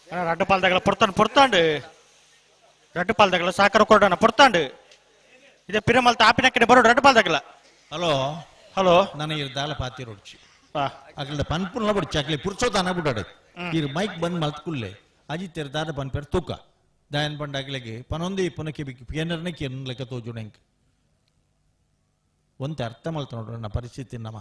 ರಡ್ಡು ಪಾಲ್ದಾಗಲ ಪೊರ್ತಾಂಡು ಪೊರ್ತಾಂಡು ರಡ್ಡು ಪಾಲ್ದಾಗಲ ಸಾಕರ ಕೊಡೋಣ ಪೊರ್ತಾಂಡು ಇದೆ ಪಿರಮಲ್ ತಾಪಿನ ಕಡೆ ಬರೋಡು ರಡ್ಡು ಪಾಲ್ದಾಗಲ ಹಲೋ ಹಲೋ ನನಗೆ ದಾಲ ಪಾತಿ ರೊಡ್ಚಿ ಅಗಲ ಪನ್ಪುನ್ಲ ಬಡ್ಚಿ ಅಗಲಿ ಪುರ್ಸೋತಾನ ಬಿಡಾಡೆ ಇರ್ ಮೈಕ್ ಬಂದ್ ಮಲ್ತ್ಕುಲ್ಲೆ ಅಜಿತ್ ದಾದ ಪನ್ಪೆರ್ ತೂಕ ದಾಯನ್ ಪಂಡಾಗ್ಲೆಗ್ ಪನೊಂದು ಇಪ್ಪುನ ಕೆಬಿ ಕೇನರ್ನೆ ಕೇನ್ ಲೆಕ್ಕ ತೋಜುಣ ಎಂಕ್ ಒಂತೆ ಅರ್ಥ ಮಲ್ತ ನೋಡ್ರಿ ಪರಿಸ್ಥಿತಿ ನಮ್ಮ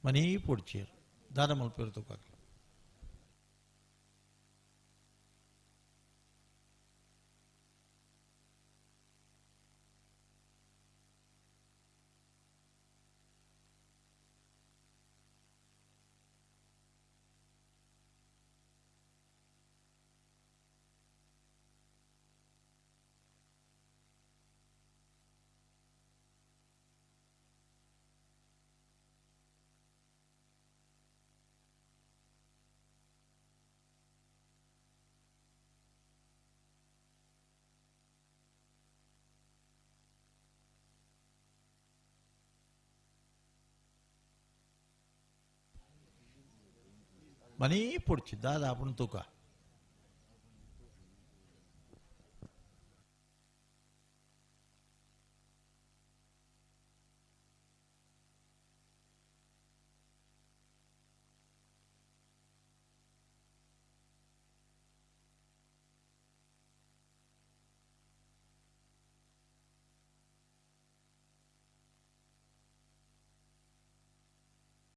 ಮనీ ಪೊಡ್ಚೇರ್ ದಾದ ಮಲ್ಪೇರು ತೂಕಾಗ್ಲ ಮనీ ಪೊಡ್ಚಿ ದಾದ ಆಪುಣ ತೂಕ.